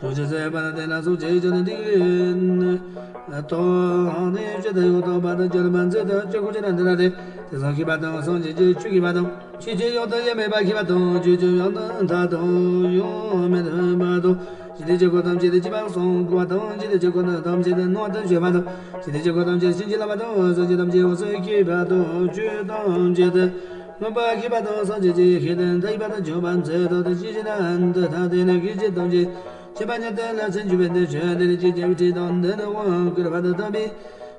བྱང་ཆུབ་སེམས་དཔའ་དེ་ལ་སོགས་ཀྱི་ཆོས་ནི་འདི་ཡིན། ཐོག་ནས་ཇི་ལྟར་ཡང་དག་པར་དང་གྱུར་པ་མཛད་དང་ཅི་དགོས་ཀྱི་ར་འདི་ར་སྟེ། དེ་སང་ཤེས་པ་དང་སངས་རྒྱས་ཀྱི་ཆོས་ཤེས་པ་དང་ཆོས་ཅན་ཡང་དག་ཡང་མེད་པ་ཤེས་པ་དང་ཆོས་ཅན་ཡང་དག་མཐའ་དང་ཡང་མི་མཐུན་པ་དང་། ཇི་ལྟར་ཇི་སྐད་དང་ཇི་ལྟར་ཇི་སྦྱངས་སོང་གོ་བ་དང་ཇི་ལྟར་ཇི་སྐད་དང་ཐམས་ཅད་སྣང་བར་ཤེས་པ་དང་ཇི་ལྟར་ཇི་སྐད་ཐམས་ཅད་བྱིན་གྱིས་བརླབས་པ་དང་སངས་རྒྱས་ཐམས་ཅད་ཡོངས་སུ་ཤེས་པ་དང་ཆོས་ཐམས་ཅད་དུ། མངོན་པར་ཤེས་པ་དང་སངས་རྒྱས་ཀྱི་ཤེས་དང་མཐའ་ཡས་པ་དང་བྱང་བ་མཛད་དོ། དེ་ཅི་ཞིག་ན་འདི་ལྟ་སྟེ་ནི་སྐད་ཅིག་ཐམས་ཅད་མཁྱེན་པ་ཉིད་དེ་ལ་སེམས་བསྐྱེད་པའི་འདི་ཆོས་འདི་ནི་ཅེས་བྱ་བའི་ཁྲིད་དང་འདི་ནི་དབང་བསྐུར་བ་དང་དམ་པའི་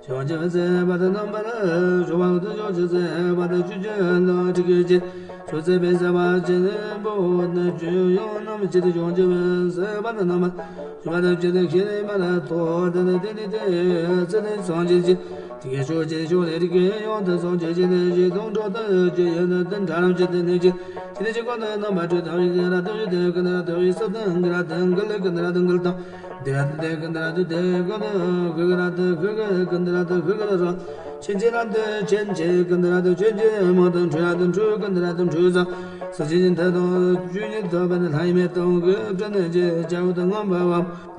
བྱང་ཆུབ་སེམས་དཔའ་དང་རྣམ་པར་སྦྱོར་བ་དང་བྱང་ཆུབ་སེམས་དཔའ་དང་ཆོས་ཀྱི་ལམ་ཁྲིད་ཀྱི་ཕྱིར་ཆོས་སེམས་དཔའི་སེམས་དཔའ་ཆེན་པོ་ནི་ཆོས་ཡང་རྣམ་བཅད་དེ་བྱང་ཆུབ་སེམས་དཔའ་དང་རྣམ་པར་སྦྱོར་བ་དང་བཅས་ཏེ་ཤེས་རིག་མ་ལ་ཐོགས་ཏེ་དེ་ནི་དེ་ཚེ་ནི་སངས་རྒྱས་ཀྱི། དེ་གའི་ཕྱོགས་ཀྱི་ཕྱོགས་ལས་རིགས་ཀྱི་ཡང་དག་སངས་རྒྱས་ཀྱི་ནི་ཞེས་དང་འགྲོ་ལྟར་གྱི་ཡོད་ནི་དེ་འདྲ་རང་བྱེད་དེ་ནི་ཅི། ཅི་ནི་ཅི་ཀུན་ཏུ་རྣམ་པར་གྲོལ་ཐབས་ཡི་ར་དོ་ཡི་དེ་ཀུན་ཏུ་ར་དོ་ཡི་སོ་དང་གི་ར་དང་གི་ལ་ཀུན་ཏུ་ར་དང་གི་ལ་དང་དེ་ར་དེ་ཀུན་ཏུ་ར་དེ་དེ་ཀུན་ཏུ་གི་གི་ར་དང་གི་གི་ཀུན་ཏུ་ར་དང་གི་གི་ལ་ར། ཆེན་ཆེན་ར་དང་ཆེན་ཆེན་ཀུན་ཏུ་ར་དང་ཆེན་ཆེན་མོ་དང་འཕྲུལ་ར་དང་འཕྲུལ་ཀུན་ཏུ་ར་དང་འཕྲུལ་ཟ། སོ་ཆེན་ཆེན་ཐ་དང་བཅུ་གཉིས་ཐོབ་པ་ནི་ལྷ་ཡི་མེ་ཏོག་གི་སྤྲིན་ནི་ཅི་བྱ་བ་དང་མངོན་པ་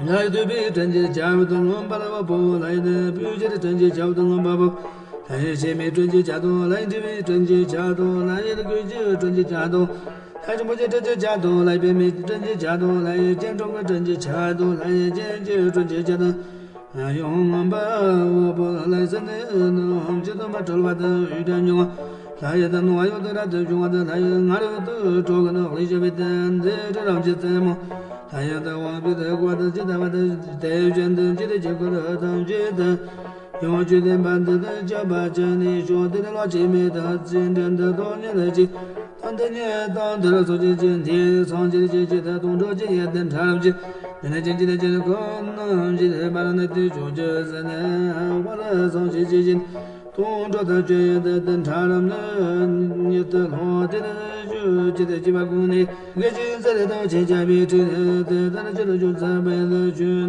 བ། ལྷ་ཡི་ཐུབ་པའི་སྤྲིན་གྱི་བྱ་བ་དང་མངོན་པ་ལ་བ་པོ། ལྷ་ཡི་ནི་སྤོས་ཀྱི་སྤྲིན་གྱི་བྱ་བ་དང་མངོན་པ་བ། ལྷ་ཡི་ཕྱེ་མའི་སྤྲིན་གྱི་བྱ་དང་། ལྷ་ཡི་འདྲིལ་བའི་སྤྲིན་གྱི་བྱ་དང་། ལྷ་ཡི་ལུ་གུ་གི་སྤྲིན་གྱི་བྱ་དང་། ལྷ་ཡི་རིན་པོ་ཆེའི་སྤྲིན་གྱི་བྱ་དང་། ལྷ་ཡི་པདྨའི་སྤྲིན་གྱི་བྱ་དང་། ལྷ་ཡི་སྤྱན་དྲངས་ཀྱི་སྤྲིན་གྱི་བྱ་དང་། ལྷ་ཡི་སྤྱན་གྱི་སྤྲིན་གྱི་བྱ་དང་། ཡང་མངོན་པ་བ་པོ། ལྷ་ཡི་སེམས་ནི་ནམ་ཅི་ཐོབ་པ་གྲོལ་བ་དང་ཡུལ་དུ་འབྱུང་བ། ལྷ་ཡི་དུ་ནོར་བ་ཡོད་དུ་རབ་ཏུ་བྱུང་བ་དང་། ལྷ་ཡི་ངར་ཡོད་དུ་གྲོགས་ཀུན་ནོ་ལེགས་བྱ་བའི་དོན་དེ་རབ་ཀྱི་རྩེ་མོ། ལྷ་ཡི་དུ་དབང་པོའི་དུ་བཀོད་དུ་ཇི་ལྟ་བ་དུ་དེ་བཞིན་དུ་ཇི་ལྟར་ཇི་སྐད་དུ་ཐམས་ཅད་དུ། ཡང་ཆོས་བསྟན་པ་འདི་དང་བཅས་པ་ཅི་ནས་བྱུང་། དེ་ནི་ལོག་ཅིང་མི་རྟག་ཅིང་འབྲིང་དུ་རྟོག་ཉིད་ལ་གཅིག་དང་དེ་ཉིད་དང་དེར་སོགས་ཀྱི་ཅི་འདི་སངས་རྒྱས་ཀྱི་ཇི་ལྟར་དང་འགྲོགས་ཀྱི་ཡེ་དེ་འདྲ་རབ་ཀྱི། དེ་ནི་ཅི་འཇིག་རྟེན་ཅི་ནི་ཁོ་ན་འཇིག་རྟེན་པར་ནི་དེ་ཕྱོགས་ཀྱི་སེམས་ནི་བར་སངས་རྒྱས་ཀྱི་ཅི་དང་འགྲོགས་ཐག་ཆོད་ཡེ་དེ་དེ་འདྲ་རབ་ནི་ཉིད་དུ་ལྷོ་དེ་ནི་ཞུ་ཅི་དེ་སྐྱེ་བ་ཀུན་ནས། དགེ་ཅན་ཚེ་རིང་དང་ཆེས་ཆེ་བའི་ཁྲིད་དེ་ལྟར་ཅི་ལ་ཅུང་ཟད་པའི་ལུས་ཆོས་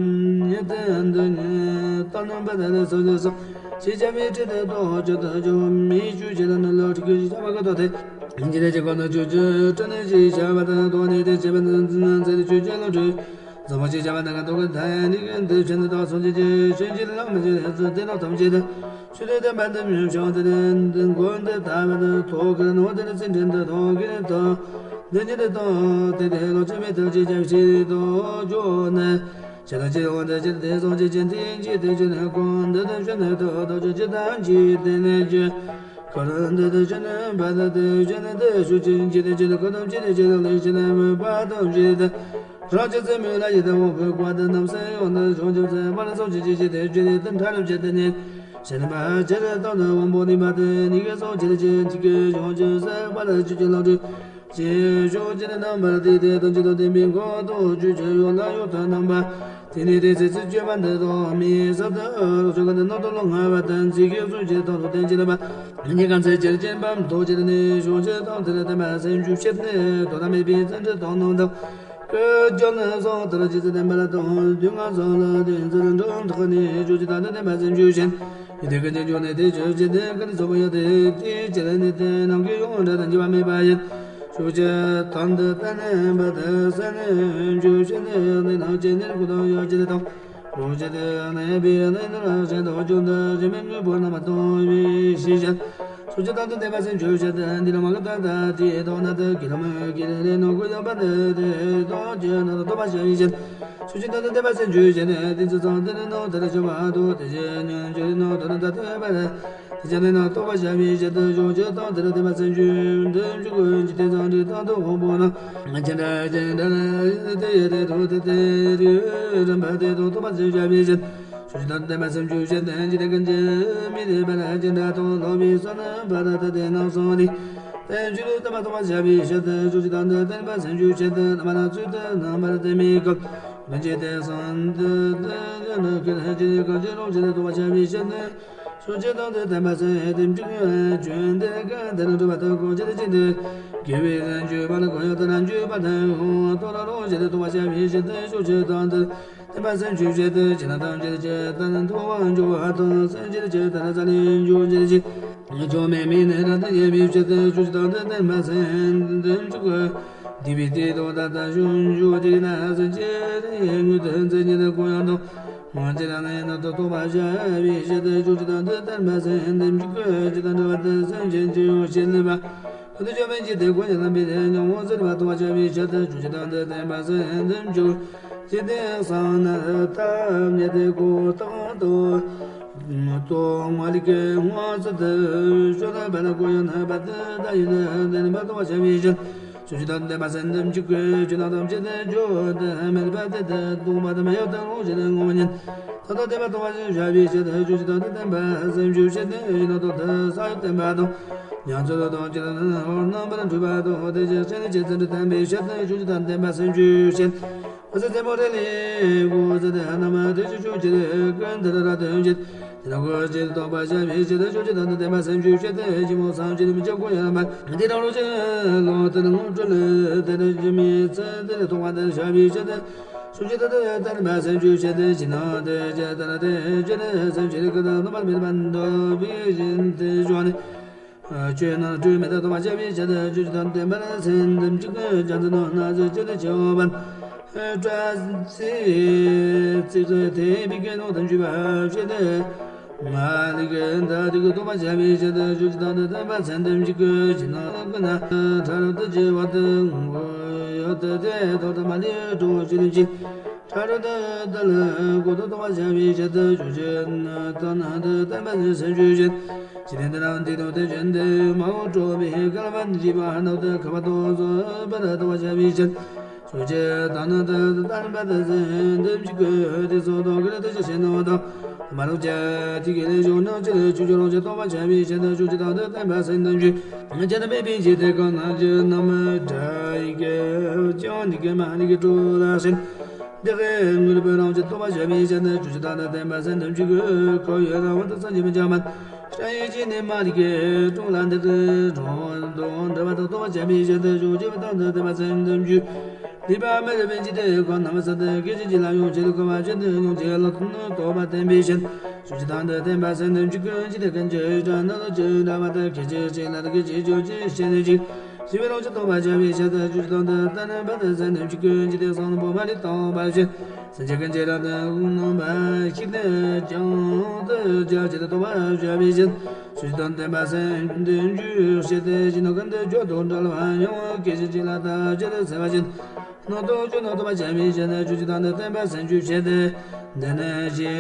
ཉིད་དེ་འདི་ཉིད་ལྟར་སྣང་བ་དེ་ལ་སོགས་ཀྱི་སོགས་ཆེས་ཆེ་བའི་ཁྲིད་དེ་ཏོག་ཅིག་ཏུ་འཇོག་མི་ཆོས་ཅི་ལ་ནི་ལོ་ཁྲི་ཀུན་ཞིག་བྱ་བ་ཀུན་ཏུ་དེ་ཇི་ལྟར་ཇི་སྐད་དུ་ཆོས་ཀྱི་སྤྲིན་ཞེས་བྱ་བ་དང་དོན་ནི་དེ་བྱེད་པ་ནི་ཚེ་ཆོས་ཀྱི་ལོ་ཁྲི་བཟང་པོ་ཞེས་བྱ་བ་དང་གང་དུ་ཀུན་ཐ་ནི་ཀུན་དུ་ཆེན་དུ་སོགས་ཀྱི་ཆོས་ཀྱི་ལམ་ཞེས་སུ་དེ་ལ་ཐམས་ཅད་དུ། ཆོས་དེ་བསྟན་པ་འདི་མྱུར་བྱུང་དེ་ནི་འདི་མགོན་དེ་ལྟ་བུ་དེ་ཐོག་གི་ནོར་དེ་ནི་སེམས་ཁྲིད་དེ་ཐོག་གི་ནི་ཐོག་འདི་ཉིད་དེ་དང་དེ་དེ་ལོ་ཆེན་མེད་ཐུགས་རྗེ་རྒྱ་ཆེ་དོ་ཅོག་ནི་ཇི་ལྟར་ཇི་འོང་དེ་ཇི་དེ་སོང་ཇི་ཇི་དེ་ཇི་དེ་ཇི་ནི་གང་འདི་དེ་ཇི་ནི་ཐོག་ཐོག་ཇི་ཇི་དང་ཇི་དེ་ནི་ཇི་ག་རུ་འདི་དེ་ཇི་ནི་བ་དེ་དེ་ཇི་ནི་དེ་ཞུ་ཅི་ཇི་དེ་ཇི་ནི་ག་དང་ཇི་དེ་ཇི་ལ་ལེགས་ཇི་ནི་མི་བ་དང་ཇི་དེ། རང་རྒྱལ་ཚེ་མོས་ལ་ཡི་དྭགས་དབང་པོའི་བཀའ་དང་རྣམ་སེམས་ཡོངས་དང་བྱང་ཆུབ་སེམས་དཔའ་ལ་སོགས་ཀྱི་ཅི་ཞིག་དེ་བཅུད་ནས་དེ་འཕྲལ་རབ་བྱེད་དེ་ཉིད་ཞེན་པ་ཇི་ལྟར་དང་དུ་དབང་པོ་གནས་པ་དེ་ཉིད་ཀྱི་སོགས་ཅི་ལ་ཅི་ཅི་ཀྱི་བྱང་ཆུབ་སེམས་དཔའ་ལ་ཆོས་ཀྱི་ལམ་སྒྲོན་ཅི་ཞོག་ཅི་ནས་རྣམ་པར་དེ་དེ་དང་ཅི་དང་ལྡན་པའི་མགོན་དུ་ཆོས་ཀྱི་ཡུལ་ལ་ཡུལ་དུ་རྣམ་པ་དེ་ནས་དེ་ཚེ་ཚེ་བཅོས་པ་འདི་དང་མིའི་ས་དུ་རོ་ཆོས་ག་ནས་རྣམ་དུ་ལོ་ལྔ་བ་དང་ཚིག་གི་གསུང་ཆེན་དང་དུ་བསྟན་ཅི་ལ་པ་ཉིད་གང་ཚེ་ཅིར་སྐྱེན་པའམ་ཐོག་ཅིར་ནས་བྱང་ཆུབ་དང་དེ་ལ་བསྟན་པ་སེམས་རྒྱུད་ཕྱིར་ནས་དོ་དམ་མེད་པའི་ཚན་རིག་དང་རྣམ་དག་ཀྱི་ལྗོན་སོགས་ལྟར་ཇི་ཙམ་ལྡན་པ་ལ་དང་དུས་ང་སོགས་ལ་དུས་ཚོད་འགྲོ་ཐག་ནས་ཇོ་ཇི་དང་ལྡན་པ་སེམས་རྒྱུད་ཆེན། ཡིད་དེ་ཀུན་གྱི་འཇུག་ནས་དེ་ཆོས་ཅན་དེ་ཀུན་ནས་ཚོགས་པ་ཡོད་དེ་དེའི་ཕྱིར་ནི་དེ་རྣམས་ཀྱི་ཡོངས་འདྲ་དང་འགྱུར་བ་མེད་པ་ཡིན། ཆོས་ཅན་དམ་དུ་བསྟན་པ་དེ་སེམས་ནི་རྒྱུད་ཆེན་ནི་ནི་ནང་ཅན་ནི་ཀུན་ཏུ་ཡོད་ཅི་དང་། རང་བཞིན་དུ་གནས་པའི་གནས་ནི་རང་བཞིན་དུ་བྱུང་དུ་རིམ་པས་དངོས་པོ་རྣམ་པར་སྟོང་བའི་ཕྱིར་ཞེན། སོ་སྐྱེ་དང་དུ་ལྡན་པ་སེམས་རྒྱུད་ཆེན་དུ་འདི་ལ་མ་གི་ད་ལྟ་དེའི་དོན་དུ་དགེ་སློང་མི་དགེ་ལས་ནོར་ཀུན་ཡོད་པ་ནི་དེ་དོན་གྱི་ནང་དུ་རྟོགས་པར་བྱ་བའི་ཕྱིར། སོ་སྐྱེ་དང་དུ་ལྡན་པ་སེམས་རྒྱུད་ཆེན་ནི་དེ་ཚུལ་ཙམ་དེ་ནི་ནང་དེར་སྦྱོར་བ་དུ་དེ་བཞིན་ཉོན་སྒྱུ་ནང་དུ་ནི་ད་ལྟ་བར། ཅན་ནི་རྟོགས་པར་བྱ་བའི་ཕྱིར་དུ། ཕྱོགས་བཅུ་དང་དེར་སྟོན་པ་སེམས་བསྐྱེད་ཅན། འཇུག་པའི་འཇིག་རྟེན་ཚངས་རིས་དང་དུ་འོག་པོ་ན། ཅི་འདྲ་ཅི་འདྲ་ལ་དེ་ཡི་དེ་དུ་དེ་དེ་རིགས་རིམ་པ་དེ་དུ་རྟོགས་པར་བྱ་བའི་ཕྱིར། ཕྱོགས་བཅུ་དང་དེར་སྟོན་པ་སེམས་བསྐྱེད་ཅན། འཇིག་རྟེན་ཀུན་གྱི་མི་སྡུག་པ་ལ་ཅི་འདྲ་རྟོག་ལོག་པའི་བསོད་ནམས་འཕེལ་ལ་ལྟ་སྟེ་སྣང་སྟོང་ལས། དེ་ཕྱོགས་བཅུ་དུ་སྟོན་པ་རྟོགས་པར་བྱ་བའི་ཕྱིར་དུ། ཕྱོགས་བཅུ་དང་དེར་སྟོན་པ་སེམས་བསྐྱེད་ཅན། རྣམ་པ་སྣ་ཚོགས་དུ་རྣམ་པར་སྟོན་པའི་སྐབས། ཀུན་གྱི་དེ་བསམ་དུ་དེ་ནི་ཀུན་གྱི་གང་ཞིག་རང་བཞིན་རྟོགས་པར་བྱ་བའི་ཕྱིར་དུ། ཕྱོགས་བཅུ་དང་དེར་སྟོན་པ་སེམས་བསྐྱེད་ཅན། དེ་ཀུན་དེ་ནི་གྲུབ་པ་དག་ཀུན་གྱི་དེ་བཞིན་དུ། དགེ་བའི་ལས་བཅོས་པ་ལ་གང་ཡང་དེ་ན་བཅོས་པ་དང་། རྟོག་ལ་རང་བཞིན་རྟོགས་པར་བྱ་བའི་ཕྱིར་དུ། ཕྱོགས་བཅུ་དང་དེར་སྟོན་པ་སེམས་བསྐྱེད་ཅན། ཕྱི་ནང་ཐམས་ཅད་ཀྱི་དོན་མཐོང་བར་འགྱུར་བ་དང་། སེམས་ཅན་གྱི་དོན་རྩ་ལས་འགྱུར་བར་བྱེད་ཅིང་། ཆོས་མེད་མིན་ནི་རབ་ཏུ་ཡལ་བའི་ཕྱིར་དུ། ཕྱོགས་བཅུ་དང་དེར་སྟོན་པ་སེམས་བསྐྱེད་ཅན། བདེ་བའི་དུས་དང་ད་ལྟ་བྱུང་ཆོག་དེ་ན་སེམས་ཅན་རིགས་དངོས་དང་མཚན་ཉིད་དུ་གང་ཡང་དང་། ངོ་མཚར་རྣམས་ནི་རྣམ་རྟོག་རྟོགས་པར་བྱ་བའི་ཕྱིར་དུ། ཕྱོགས་བཅུ་དང་དེར་སྟོན་པ་སེམས་བསྐྱེད་ཅན། ཇི་ལྟར་འགྲོ་བ་དེ་སེམས་ཅན་ཇི་ཡོང་ཞེས་སླུ་བ། ཀུན་ཏུ་བྱུང་བའི་འཇིག་རྟེན་ཀུན་ཀྱང་རྣམ་པའི་ཉོན་མོངས་སེལ་བར་རྟོགས་པར་བྱ་བའི་ཕྱིར་དུ། ཕྱོགས་བཅུ་དང་དེར་སྟོན་པ་སེམས་བསྐྱེད་ཅན། འཇིག་རྟེན་བསམ་ནི་ཐ་སྙད་དེ་ཀུན་བཏགས་དང་། རྟོག་ངོ་ལས་ཀྱི་སྔོ་ཚལ་དུ་ཤོར་བ་ལ་གོ་ཡང་ན་བ་དུ་ད་ཡིན་ནི་དེ་ནི་མ་རྟོགས་པར་བྱ་བའི་ཕྱིར། ཕྱོགས་བཅུ་དང་དེར་སྟོན་པ་སེམས་བསྐྱེད་ཅན། ཆོས་རྣམས་ཐམས་ཅད་དུ་བརྗོད་དུ་མེད་པ་དེ་དག་སྟོང་པ་དང་མ་ཡལ་དུ་རང་བཞིན་ངོ་བོ་ཉིད་མཐའ་དག་བརྟན་པར་རྟོགས་པར་བྱ་བའི་ཕྱིར་དུ། ཕྱོགས་བཅུ་དང་དེར་སྟོན་པ་སེམས་བསྐྱེད་ཅན། ཡིད་སྣང་རྟོག་ལྟར་ས་ཡོམ་བརྟན་པ་དང་། ཉམས་སུ་ལེན་དང་ཅི་ལ་རྣམ་པར་འཁྲུལ་པ་དང་། དེ་ཕྱིར་སེམས་ནི་ཆེས་བརྩོན་འགྲུས་བརྟན་པའི་ཕྱིར་དུ། ཕྱོགས་བཅུ་དང་དེར་སྟོན་པ་སེམས་བསྐྱེད་ཅན། འོད་གསལ་རྩེ་མོ་རེ་ལས་འོད་ཟེར་རྣམ་དེ་བཞིན་ཕྱོགས་བཅུར་ཀུན་ཏུ་རབ་ཏུ་འཁྱིལ། དེ་ལ་གོ་ཕྱིར་རྟོགས་པར་བྱ་བའི་ཕྱིར་དུ། ཕྱོགས་བཅུ་དང་དེར་སྟོན་པ་སེམས་བསྐྱེད་ཅན། ཏེ་ཕྱི་མོ་སངས་རྒྱས་མི་འཇིགས་ཀུན་ཡང་མ་འདི་རང་རང་བཞིན་ལོག་ལྟར་ངོ་སྤྲོད་ལས་དེ་ལྟར་འགྱུར་མེད་ཚུལ་དེ་ལ་རྟོགས་པར་བྱ་བའི་ཕྱིར་དུ། ཕྱོགས་བཅུ་དང་དེར་སྟོན་པ་སེམས་བསྐྱེད་ཅན། ཏེ་ཕྱི་ནང་དེ་ཇི་ལྟར་དེ་ཇི་ནི་སེམས་ཅན་ཀུན་ཏུ་རྣམ་པར་མེད་པར་འདོད་པའི་བཞིན་དུ་བྱུང་ནས། ཆོས་རྣམས་སྤྲོས་མེད་དུ་རྟོགས་པར་བྱ་བའི་ཕྱིར་དུ། ཕྱོགས་བཅུ་དང་དེར་སྟོན་པ་སེམས་བསྐྱེད་ཅན། རྒྱ་མཚོ་ནང་ན་ཚོས་ཅན་དུ་ཆེ་བ་བན། སྤྲ་ཚིལ་ཚིག་ཏུ་ཐིམ་པས་དགེ་སློང་དུ་འགྱུར་བར་བྱེད་དེ། མ་ལུས་ཀྱི་མཐར་ཐུག་གི་རྟོགས་པར་བྱ་བའི་ཕྱིར་དུ། ཕྱོགས་བཅུ་དང་དེར་སྟོན་པ་སེམས་བསྐྱེད་ཅན། ཕྱི་ནང་ཀུན་ན་ཕྲ་རབ་ཏུ་བརྗིད་པ་དང་། ཡུལ་དུ་དེ་ཐོག་ཏུ་མ་ལུས་འགྲོ་བ་ཅི་ལུས་ཀྱི། ཕྲ་རབ་ཏུ་དེ་ལ་གོ་ཏུ་རྟོགས་པར་བྱ་བའི་ཕྱིར་དུ། ཕྱོགས་བཅུ་དང་དེར་སྟོན་པ་སེམས་བསྐྱེད་ཅན། འཇིག་རྟེན་འདི་ན་འདི་དང་དེ་བཞིན་དུ་མ་འོངས་འགྲོ་བའི་བསྐལ་པ་འཇིག་པ་ནག་ཏུ་ཁ་བ་དོག་སོགས་པར་རྟོགས་པར་བྱ་བའི་ཕྱིར། ཕྱོགས་བཅུ་དང་དེར་སྟོན་པ་སེམས་བསྐྱེད་ཅན། དེ་སོགས་རྟོག་གེར་དེ་བཞིན་གཤེགས་རྣམས་དང་། མ་རབས་ཅན་དེ་ཀའི་ལས་བྱུང་རྣམས་ཀྱིས་ཆོས་ཀྱི་རང་བཞིན་རྟོགས་པར་བྱ་བའི་ཕྱིར་དུ། ཕྱོགས་བཅུ་དང་དེར་སྟོན་པ་སེམས་བསྐྱེད་ཅན། ཁྱབ་བདག་མེད་པའི་འཇིག་རྟེན་གང་ན་གཞི་རྣམས་དགྲ་ཡིས་ཀྱང་འདི་ཀའི་མ་ལུས་ཀྱི་གྲོགས་ལ་ཞེན། འདི་ཀའི་དངོས་པོ་རང་བཞིན་རྟོགས་པར་བྱ་བའི་ཕྱིར་དུ། ཕྱོགས་བཅུ་དང་དེར་སྟོན་པ་སེམས་བསྐྱེད་ཅན། ཁོ་བོས་རང་དབང་དུ་སངས་རྒྱས་མི་འདའ་མ་ཤ་ཡི་ཕྱིར་ནི་མ་ལུས་ཀྱི་གྲོགས་ལ་འདི་ཀའི་གྲོགས་དང་འདྲ་བ་དག་རྟོགས་པར་བྱ་བའི་ཕྱིར་དུ། ཕྱོགས་བཅུ་དང་དེར་སྟོན་པ་སེམས་བསྐྱེད་ཅན། ནུས་པ་མི་རིགས་པའི་འཇིག་རྟེན་ཁམས་རྣམས་སུ་དེ་སྐད་ཅིག་གཅིག་ལ་ཡང་ཆོས་ལུགས་གོམས་པ་ཅན་དུ་ཡོངས་ཀྱི་ལུགས་མཐུན་རྟོགས་པ་བསྟན་པའི་ཕྱིར། ཕྱོགས་བཅུ་དང་དེར་སྟོན་པ་སེམས་བསྐྱེད་ཅན། འཇིག་རྟེན་ཀུན་གྱི་རྣམ་རྟོག་ཅི་འདྲ་བ་དག་སྐད་ཅིག་གཅིག་ལ་དེ་སྐད་ཅིག་གཅིག་ཀྱང་ཤེས་ནུས་ཤིང་། ཤེས་པའི་རང་བཞིན་རྟོགས་པར་བྱ་བའི་ཕྱིར་དུ། ཕྱོགས་བཅུ་དང་དེར་སྟོན་པ་སེམས་བསྐྱེད་ཅན། འཇིག་རྟེན་གསུམ་པོ་མ་ལུས་རྟོགས་པའི་ཕྱིར། སེམས་ཅན་ཀུན་གྱི་རབ་ཏུ་དབུགས་ནང་པ་ཤེས་ནས་ཀྱང་དེ་ཇི་ལྟར་རྟོགས་པར་བྱ་བའི་ཕྱིར། ཕྱོགས་བཅུ་དང་དེར་སྟོན་པ་སེམས་བསྐྱེད་ཅན། ཕྱི་ནང་ཀུན་ཏུ་སྦྱོར་དང་བྲལ་བ་ཡང་སྐད་ཅིག་གཅིག་ལ་ཐག་ཆོད་དུ་འཚལ་བ་ཅན། རྣམ་རྟོག་ཅི་རྣམས་རྟོགས་པར་བྱ་བའི་ཕྱིར་དུ། ཕྱོགས་བཅུ་དང་དེར་སྟོན་པ་སེམས་བསྐྱེད་ཅན། དེ་ནི་ཕྱི་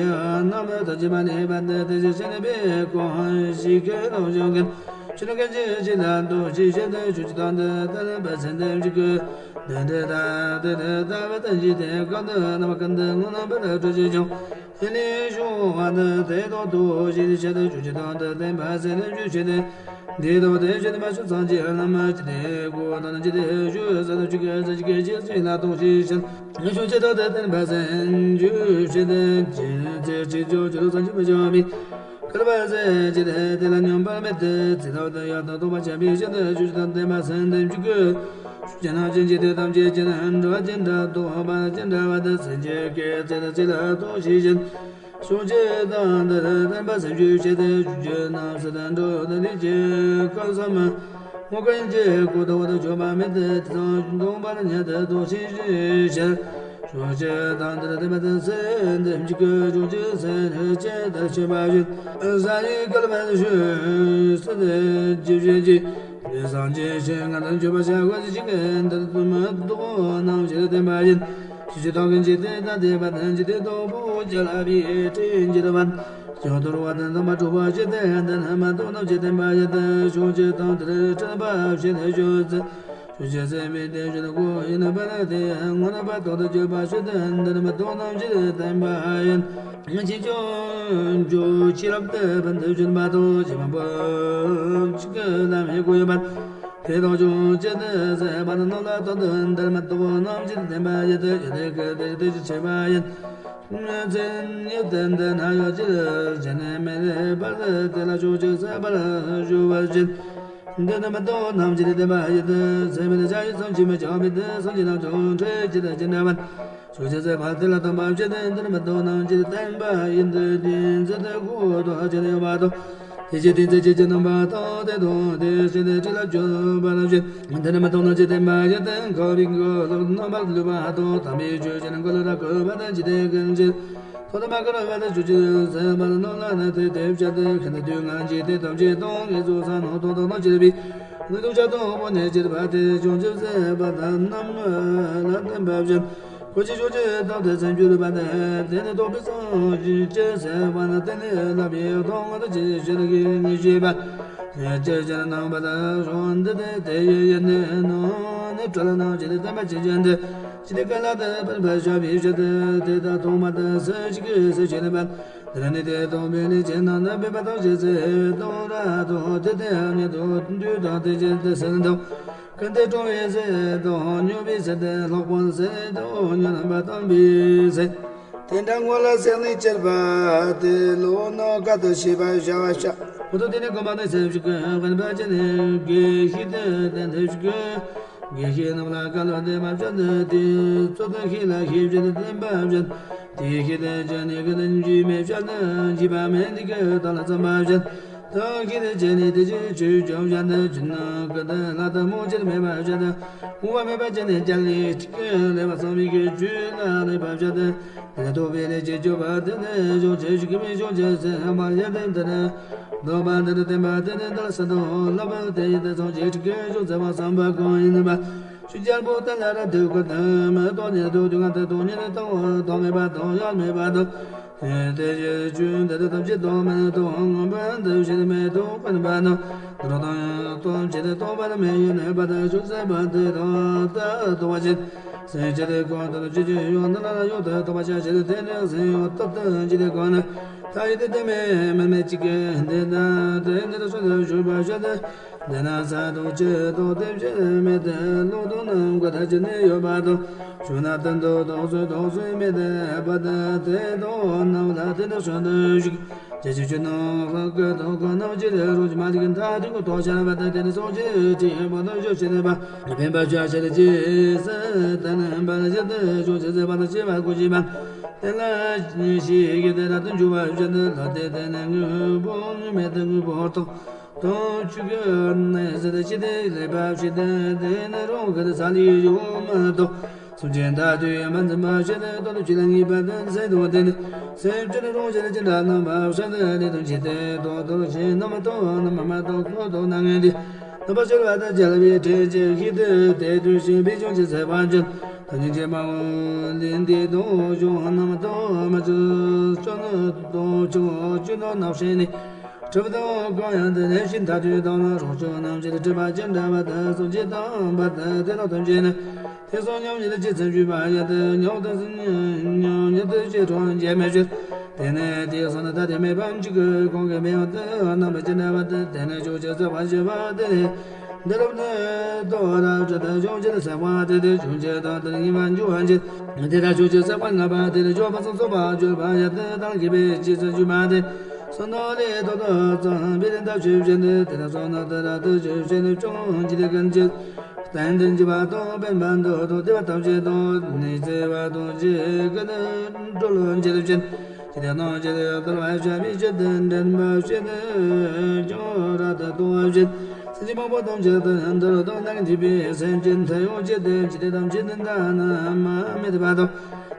ནང་མི་རྟག་ཅིང་མ་ནུས་པ་དང་། དེ་བཞིན་གཤེགས་ནུས་པའི་གོ་འཕང་ཞིང་ཁམས་རྣམས་ཀུན། ཕྱི་ནང་ཀུན་གྱི་གཅིག་ལ་རྟོགས་ཤིང་ཞེན་ཏེ། ཕྱོགས་བཅུ་དང་དེར་སྟོན་པ་སེམས་བསྐྱེད་ཅན། དེ་འདྲ་ལྟ་དེ་ལྟ་བ་དང་འཇིག་རྟེན་ཁམས་དུ་རྣམ་པ་ཀུན་ཏུ་དངོས་རྣམ་པར་གྲོལ་ཕྱིར་འབྱུང་། ཧེ་ལས་བྱུང་བ་ནི་དེ་དག་ལྟོས་ཤིག་ཞེས་ཏེ། ཕྱོགས་བཅུ་དང་དེར་སྟོན་པ་སེམས་བསྐྱེད་ཅན། འདི་དང་དེ་བཞིན་མ་བྱོན་སངས་རྒྱས་རྣམས། ཇི་སྲིད་འཁོར་དང་ཇི་སྲིད་འཁོར་ཟད་འཇིག་གི་ཚེ་གཅིག་གི་ཕྱིར་གཅིག་ལ་རྟོགས་ཤིང་ཞེན། ཕྱོགས་བཅུ་དང་དེར་སྟོན་པ་སེམས་བསྐྱེད་ཅན། ཇི་སྲིད་ཚེ་གཅིག་འགྱུར་ཕྱིར་སངས་རྒྱས་མི་འབྱུང་བའི། བསྐལ་པ་ཟད་འཇིག་དེ་ལ་སྙོམས་པར་མི་འདོར། ཚེ་དང་དུས་ཡང་དག་རྟོགས་པར་བྱ་བའི་ཕྱིར་དུ། ཕྱོགས་བཅུ་དང་དེར་སྟོན་པ་སེམས་བསྐྱེད་ཅན། ཕྱོགས་བཅུ་རྣམས་ཀྱི་འཇིག་རྟེན་ཐམས་ཅད་ཀྱི་འགྲོ་བ་ཅི་འདྲ་རྟོགས་པ་ཅི་འདྲ་བ་དེ་སེམས་ཅན་གྱི་ཚེ་དང་ཚེ་ལ་རྟོགས་ཤིང་ཞེན། ཕྱོགས་བཅུ་དང་དེར་སྟོན་པ་སེམས་བསྐྱེད་ཅན། ཕྱོགས་བཅུ་རྣམས་སུ་དུད་འགྲོ་དང་ལུས་ཅན་ཀུན་བསམ། སྔོན་ཀུན་གྱི་གོ་དང་འོག་ཏུ་གྱུར་པ་མེད་དེ། དེ་དང་སྟོང་པར་ཉིད་དུ་རྟོགས་ཤིང་ཞེན། ཕྱོགས་བཅུ་དང་དེར་སྟོན་པ་དེ་སེམས་བསྐྱེད་ཅན། ཕྱོགས་བཅུ་སེམས་ཅན་དུ་སྤྱོད་པ་བཞིན། བསམ་ཡས་བསྐལ་པ་བཞིན་སྲིད་དུ་རྒྱུ་བྱེད་ཀྱི། དེ་སངས་རྒྱས་ཞིང་ང་དང་མཆོད་པར་བྱ་བ་ཇི་བཞིན་དུ་མི་ལྡོག་རྣམ་བཞིར་བསྟན་པ་ཡིན། ཕྱོགས་བཅུ་དག་གི་འཇིག་རྟེན་དང་འདས་པ་དང་འཇིག་རྟེན་དང་པོ་བཅས་ལ་བའི་སྤྲིན་གྱི་རི་བན། ཀྱང་དོར་བ་དང་དམ་པ་འཁྲུགས་པ་ཞེས་ཏེ། འདི་ནི་མ་རྟོགས་རྣམས་ཀྱི་བསྟན་པ་ཡིན་ཏེ། ཕྱོགས་བཅུ་དང་དེར་འཕྲེན་པ་ཞེས་ཏེ་ཞུ་ཚེ། ཕྱོགས་བཅུ་ཟད་པའི་དེ་བཞིན་སྒོ་ཡིན་པར་ཏེ། སྔོན་པ་རྟོགས་དང་བཅས་པ་ཞེས་ཏེ། འདི་ནི་མ་རྟོགས་རྣམས་ཀྱི་བསྟན་པ་ཡིན། ཕྱིན་ཅི་ལོག་ཕྱིར་ལམ་དུ་ཕན་བདེ་བྱེད་པ་དང་། ཕྱི་མ་བབ་ཅིག་གི་ལམ་ཡི་སྒོ་ཡིན་པར། དེ་དག་ཕྱོགས་གཅིག་ཏུ་ཟད་པ་རྣམས་ལ་བརྟགས་ཏེ། འདི་ནི་མ་རྟོགས་རྣམས་ཀྱི་བསྟན་པ་ཡིན་ཏེ། ཡོན་ཏན་གྱི་དེ་དེ་ཕྱིར་ཆེ་བ་ཡིན། མཚན་ཉིད་དེ་འདི་ན་ཡོད་ཕྱིར། གཞན་ནི་མེད་པར་དེ་ལ་ཕྱོགས་གཅིག་ཟད་པར་ཞུ་བར་བྱེད། འདི་ནི་མ་རྟོགས་རྣམས་ཀྱི་བསྟན་པ་ཡིན་ཏེ། ཚད་མེད་བྱ་ཡི་སེམས་ཀྱིས་མི་ཁྱབ་པའི་དེ། སེམས་ཅན་རྣམས་ཀྱང་འཕྲད་ཅིང་ཅི་འདྲ་བར། ཕྱོགས་གཅིག་ཟད་པ་དེ་ལ་བརྟགས་པ་བྱེད་དེ། འདི་ནི་མ་རྟོགས་རྣམས་ཀྱི་བསྟན་པ་ཡིན་ཏེ། དེའི་མཚན་དེ་ཁོ་བོ་དང་ཅི་འདྲ་ཡོད་པ་དང་། དེ་བཞིན་དེའི་མཚན་ཅན་གྱི་རྣམ་པ་དང་། དེ་དང་དེ་བཞིན་དེ་ཕྲིན་ལས་བྱེད་པར་བྱེད། འདི་ནི་མ་རྟོགས་རྣམས་ཀྱི་བསྟན་པ་ཡིན་ཏེ། འཁོར་བའི་འཁོར་ལོ་རྣམ་པར་ལུས་པ་དང་། དམ་པའི་ཆོས་ཀྱི་འཁོར་ལོ་ལ་འཁོར་བ་དང་། འཇིག་རྟེན་ཀུན་གྱི་ཐོག་ཏུ་མ་འཁོར་བར་ཕྱོགས་གཅིག་ཟད་པ་རྣམས་ལ་ནི། དེ་དེ་བྱ་སྟེ་ཤིན་ཏུ་དུས་ངན་གྱི་དུས་ཐམས་ཅད་དང་། ངན་སོང་ས་རྣམས་དང་དག་དང་བཅས་པའི་དངོས་གྲུབ་ཆར་དང་པོ་ནས་སྐྱེས་པ་དེ། ཕྱོགས་གཅིག་ཟད་པ་དང་རྣམས་ལ་བསྟན་པ་བྱེད། འཁོར་གྱི་ཕྱོགས་ཀྱི་ཐབས་དེ་སེམས་བསྒྱུར་བ་དེ། དེ་ནི་རྟོག་པའི་སེམས་ཀྱིས་ཅི་ཟད་པ་ན། དེ་ནི་བསླབ་པའི་ཐོག་མ་དང་ཅི་ཞིག་གིས་ངེས་ཤེས་པ། ཅི་ཕྱིར་སྣང་བ་དང་ཕྱོགས་འདི་དེ་དེ་ཡི་ཡུལ་ནི་ནོ། ནི་བྲལ་ནང་ཇི་ལྟར་བསྟན་པ་ཇི་བཞིན་དུ། ཇི་ལྟར་གང་ལ་དེ་ཕན་པར་བྱ་བའི་ཕྱིར་དུ། དེ་དག་ཐོག་མ་དང་སུ་ཞིག་གིས་སུ་ཤེས་ནུས་པ། དེ་ནི་དེ་རྟོགས་པའི་ལས་ཅན་རྣམས་ནི། འབད་པ་དང་བྱས་ཚད་དང་རབ་ཏུ། དེ་དེ་ཉིད་དུ་དུས་དང་དེ་བཞིན་དུ་ཟིན་དང་། ཀུན་ཏུ་གྲང་བའི་ཚད་དང་མྱོས་པའི་ཚད་དེ། ལྷག་པའི་ཚད་དང་མྱོས་རྣམ་པར་བསྟན་པའི་ཚད། དེ་འདྲ་ངོ་ལ་སེམས་ནི་བསྐྱེད་པ་དེ། བློ་རྣམས་ག་དུ་ཤེས་པར་བྱ་བ་བྱ། འོ་ད་དེ་ནས་གོམས་པ་ནི་སེམས་ཤིག་གི་དབེན་པ་ཅན་ནི་དགེ་བཤེས་དེ་བསྟེན་ཏེ་ཞིག་གི། དགེ་བཤེས་རྣམས་ལ་བཀའ་སློབ་སྟེ་མ་བྱ་ནི་དེ། ཚོགས་དང་ཤེས་ལ་ཤེས་བྱ་ནི་བསྟན་པ་བྱ། དེའི་ཤེས་དང་བྱ་ནི་གི་ནི་འཇིགས་མེད་བྱ་ནི། འཇིགས་པ་མེད་འདི་གི་དག་ལ་བརྩམ་པ་བྱ། དང་ཤེས་དང་བྱ་ནི་དེ་ཅིག་ཆོས་སྐྱོང་བྱ་ནི། ཆོས་རྣམས་ཀུན་ཏུ་ལྷག་ཏུ་རྨོངས་ཕྱིར་མེད་པར་བྱ་སྟེ། རྨོངས་པ་མེད་པ་ཅན་ནི་རྒྱལ་ལ་ཁྲིད་ཀྱི་ལེགས་པར་གསུངས་པའི་གི་ཆོས་ལ་ལེགས་པར་བྱ་སྟེ། དེ་ལ་རྟོགས་པའི་ལས་ཀྱི་སྤྱོད་པ་དེ་ནི་ཕྱོགས་ཆོས་ཀྱི་མི་ཕྱོགས་ཀྱི་སེམས་པ་ཡང་དེ་འདི་ནི། ལྡོག་པ་འདི་ནི་བསྟན་པ་དེ་ནི་འདི་ལ་སུ་དང་བསླབ་པ་དེ་ཡི་དེ་ཚོགས་ཀྱི་ཁྲིད་ཀྱི་ཕྱོགས་མཛད་པ་བསམ་པ་གང་ཡིན་པ། ཆོས་རྒྱལ་པོ་དེ་ལ་རབ་ཏུ་བཀུར་སྟེ་མི་རྟོག་ཉིད་དུ་དུས་ངན་དུ་སྟོང་ཉིད་དུ་རྟོག་མེད་པ་དང་ཡང་མེད་པ་དང་། དེ་ཕྱིར་ཆོས་འདི་དག་ཐམས་ཅད་དང་མི་རྟོག་ངང་པ་འདི་ཕྱིར་མི་རྟོག་ཀུན་པ་དང་། དུ་རོ་དང་ཡང་སྟོབས་ཆེ་སྟེ་རྟོགས་པར་མི་འགྱུར་ནུས་པ་དང་ཕྱོགས་ཟད་པ་དེ་དག་ཏུ་རྟོག་པ་ཅན། སེམས་ཅན་གང་དུ་ལ་ཆོས་ཀྱི་ཡོན་ཏན་ལ་ཡོད་དུ་རྟོགས་པ་ཆ་ཕྱིར་དེ་ནི་སེམས་ཡོད་དུ་ཏུ་འཇིག་རྟེན་གང་ན། ད་ཡི་དེ་དེ་མེད་མི་མེད་ཅིག་གི་འདི་ན་དེ་འདི་དུ་སོང་དུ་བཞུགས་པ་བཞག་སྟེ། འདི་ན་ས་དང་ཆུ་དང་དེ་བཞིན་མེད་དེ་ལོ་དང་ནམ་མཁའ་ཐམས་ཅད་ནི་ཡོད་པ་དང་། བྱུང་ན་དོན་དུ་དོགས་སུ་དོགས་སུ་མེད་དེ་པ་དེ་དེ་དང་རྣམས་ལ་དེ་འདི་སོང་དུ་བཞུགས། ཅི་ཕྱིར་ཆོས་རྣམས་ལྷག་གི་དོན་གང་རྣམས་ཀྱི་རོ་ཅི་མ་ལུས་ཀྱི་མཐའ་དུས་ཀྱི་ཐོག་ཤར་བ་དང་དེ་ནི་སོགས་ཀྱི་ཅི་ཡང་པོ་དང་བཞི་ཤེས་ནས་པ། ཕན་པ་བྱ་ཕྱིར་ཇི་སྲིད་བསྟན་པར་བཞེད་དེ་ཕྱོགས་ཆོས་ཟད་པ་དང་སྐྱེ་བ་ཀུན་ཤེས་པ། དེ་ལ་ཤེས་ཀྱི་དེ་རབ་ཏུ་འཇུག་པར་བཞེད་དེ་ལ་དེ་དེ་ནི་དངོས་པོ་དངོས་མེད་དུ་དངོས་པོ་རྟོགས། དང་ཆོས་ཀྱི་གནས་ཟད་ཤེས་དེ་ལེགས་པར་ཤེས་དེ་དེ་ནི་རང་གི་ས་ལས་གཞན་མི་རྟོགས། སེམས་ཅན་དག་དུས་མ་འཛིན་པར་བྱས་ནས་རྟོག་ལུགས་ཀྱི་ལས་ངེས་པ་དང་ཟད་དོ་དེ་ནི། སེམས་ཅན་རང་བཞིན་ཅི་འདྲ་རྣམ་པར་ཤར་ཏེ་ལས་དང་བྱེད་དེ་རྟོག་རྟོག་ཅིང་རྣམ་མ་རྟོག་རྣམ་པར་མ་རྟོག་རྟོག་རྟོག་རྣམ་ངེས་ཏེ། རྣམ་པར་ཤར་བ་དང་རྒྱལ་བའི་ཕྲིན་གྱིས་ཤེས་ཏེ་དེ་དུས་ཤེས་པའི་བྱང་ཆུབ་སེམས་དཔའ་ཅན། ཐམས་ཅད་ཀྱི་དཔའ་བོ་ལས་འདས་དང་གཞན་རྣམ་རྟོག་མ་བཅོས་བཅོས་ནི་དང་བཅོས་བཅོས་དང་རྣམ་ཤེས་ནི། གྲུབ་དང་གང་ཡང་དེ་ནས་ཤིན་ཐ་དུས་དང་ན་རང་བྱུང་རྣམས་ཀྱི་སྒྲིབ་པ་ཅི་འདྲ་བ་དག་སོགས་ཀྱིས་དང་བ་དག་དེ་རྣམས་ཐམས་ཅད་ནི། དེ་སོགས་མཉམ་ཉིད་ཀྱི་སེམས་བྱུང་བ་ཡང་དེ་མཉམ་དུ་མཉམ་ཉིད་དུ་ཅི་གྲོང་འཇལ་མེད་ཕྱིར། དེ་ནས་དེ་སོགས་ནི་ཐ་དད་མེད་པ་འཇུག་གི་གང་གིས་མི་ཡོང་དུ་རྣམ་པ་ཅི་འདྲ་བ་དག་དེ་ནས་ཕྱོགས་ཆོས་ཟད་པར་བྱེད་པ་དེ་ནི། འདི་རབ་ཏུ་རྟོགས་རབ་ཏུ་བྱང་ཆུབ་སེམས་དཔའ་དེ་དེ་བྱང་ཆུབ་དང་དེར་ངེས་པར་འགྱུར་བར་བྱེད། དེ་ལྟར་ཕྱོགས་ཆོས་ཟད་པར་བསྔགས་པ་དེ་ལ་སྐྱོབ་པ་སོགས་སོགས་པ་སྐྱོབ་པ་ཡང་དེ་ལྟར་མཁས་པའི་རྗེས་སུ་འཇུག་པ་དེ། སོ་ནོ་ལས་ཏོག་ཏོ་ཙམ་པའི་རིན་ཐང་ཆོས་བཞིན་དུ་དེ་ལ་སོ་ནོ་དེ་རབ་ཏུ་ཆོས་བཞིན་དུ་སྐྱོང་བགྱིས་ཏེ་ཀུན་གྱི་བསྟན་དུ་འཇུག་པ་དང་ཕན་པ་འདོད་དང་བདེ་བ་ཐམས་ཅད་དང་ནི་བརྩེ་བ་དང་བཅས་ཀུན་ནས་སྒྲོལ་བགྱིད་ཅིང་། ཇི་ལྟར་སྣང་ཇི་ལྟར་བརྡལ་བར་བྱ་བའི་ཕྱིར་དུ་འདྲེན་པ་བྱེད་དུ་ཀྱང་རབ་ཏུ་གཏོང་བ་བཞིན། སེམས་ཅན་མང་པོ་ཐམས་ཅད་དུ་འདིར་སྡོད་ན་འདུས་པའི་སེམས་ཅན་ཐལ་ཡང་བཅད་དེ་འཇིག་རྟེན་ཐམས་ཅད་དུ་འདའ་ན་མ་མེད་པ་དང་།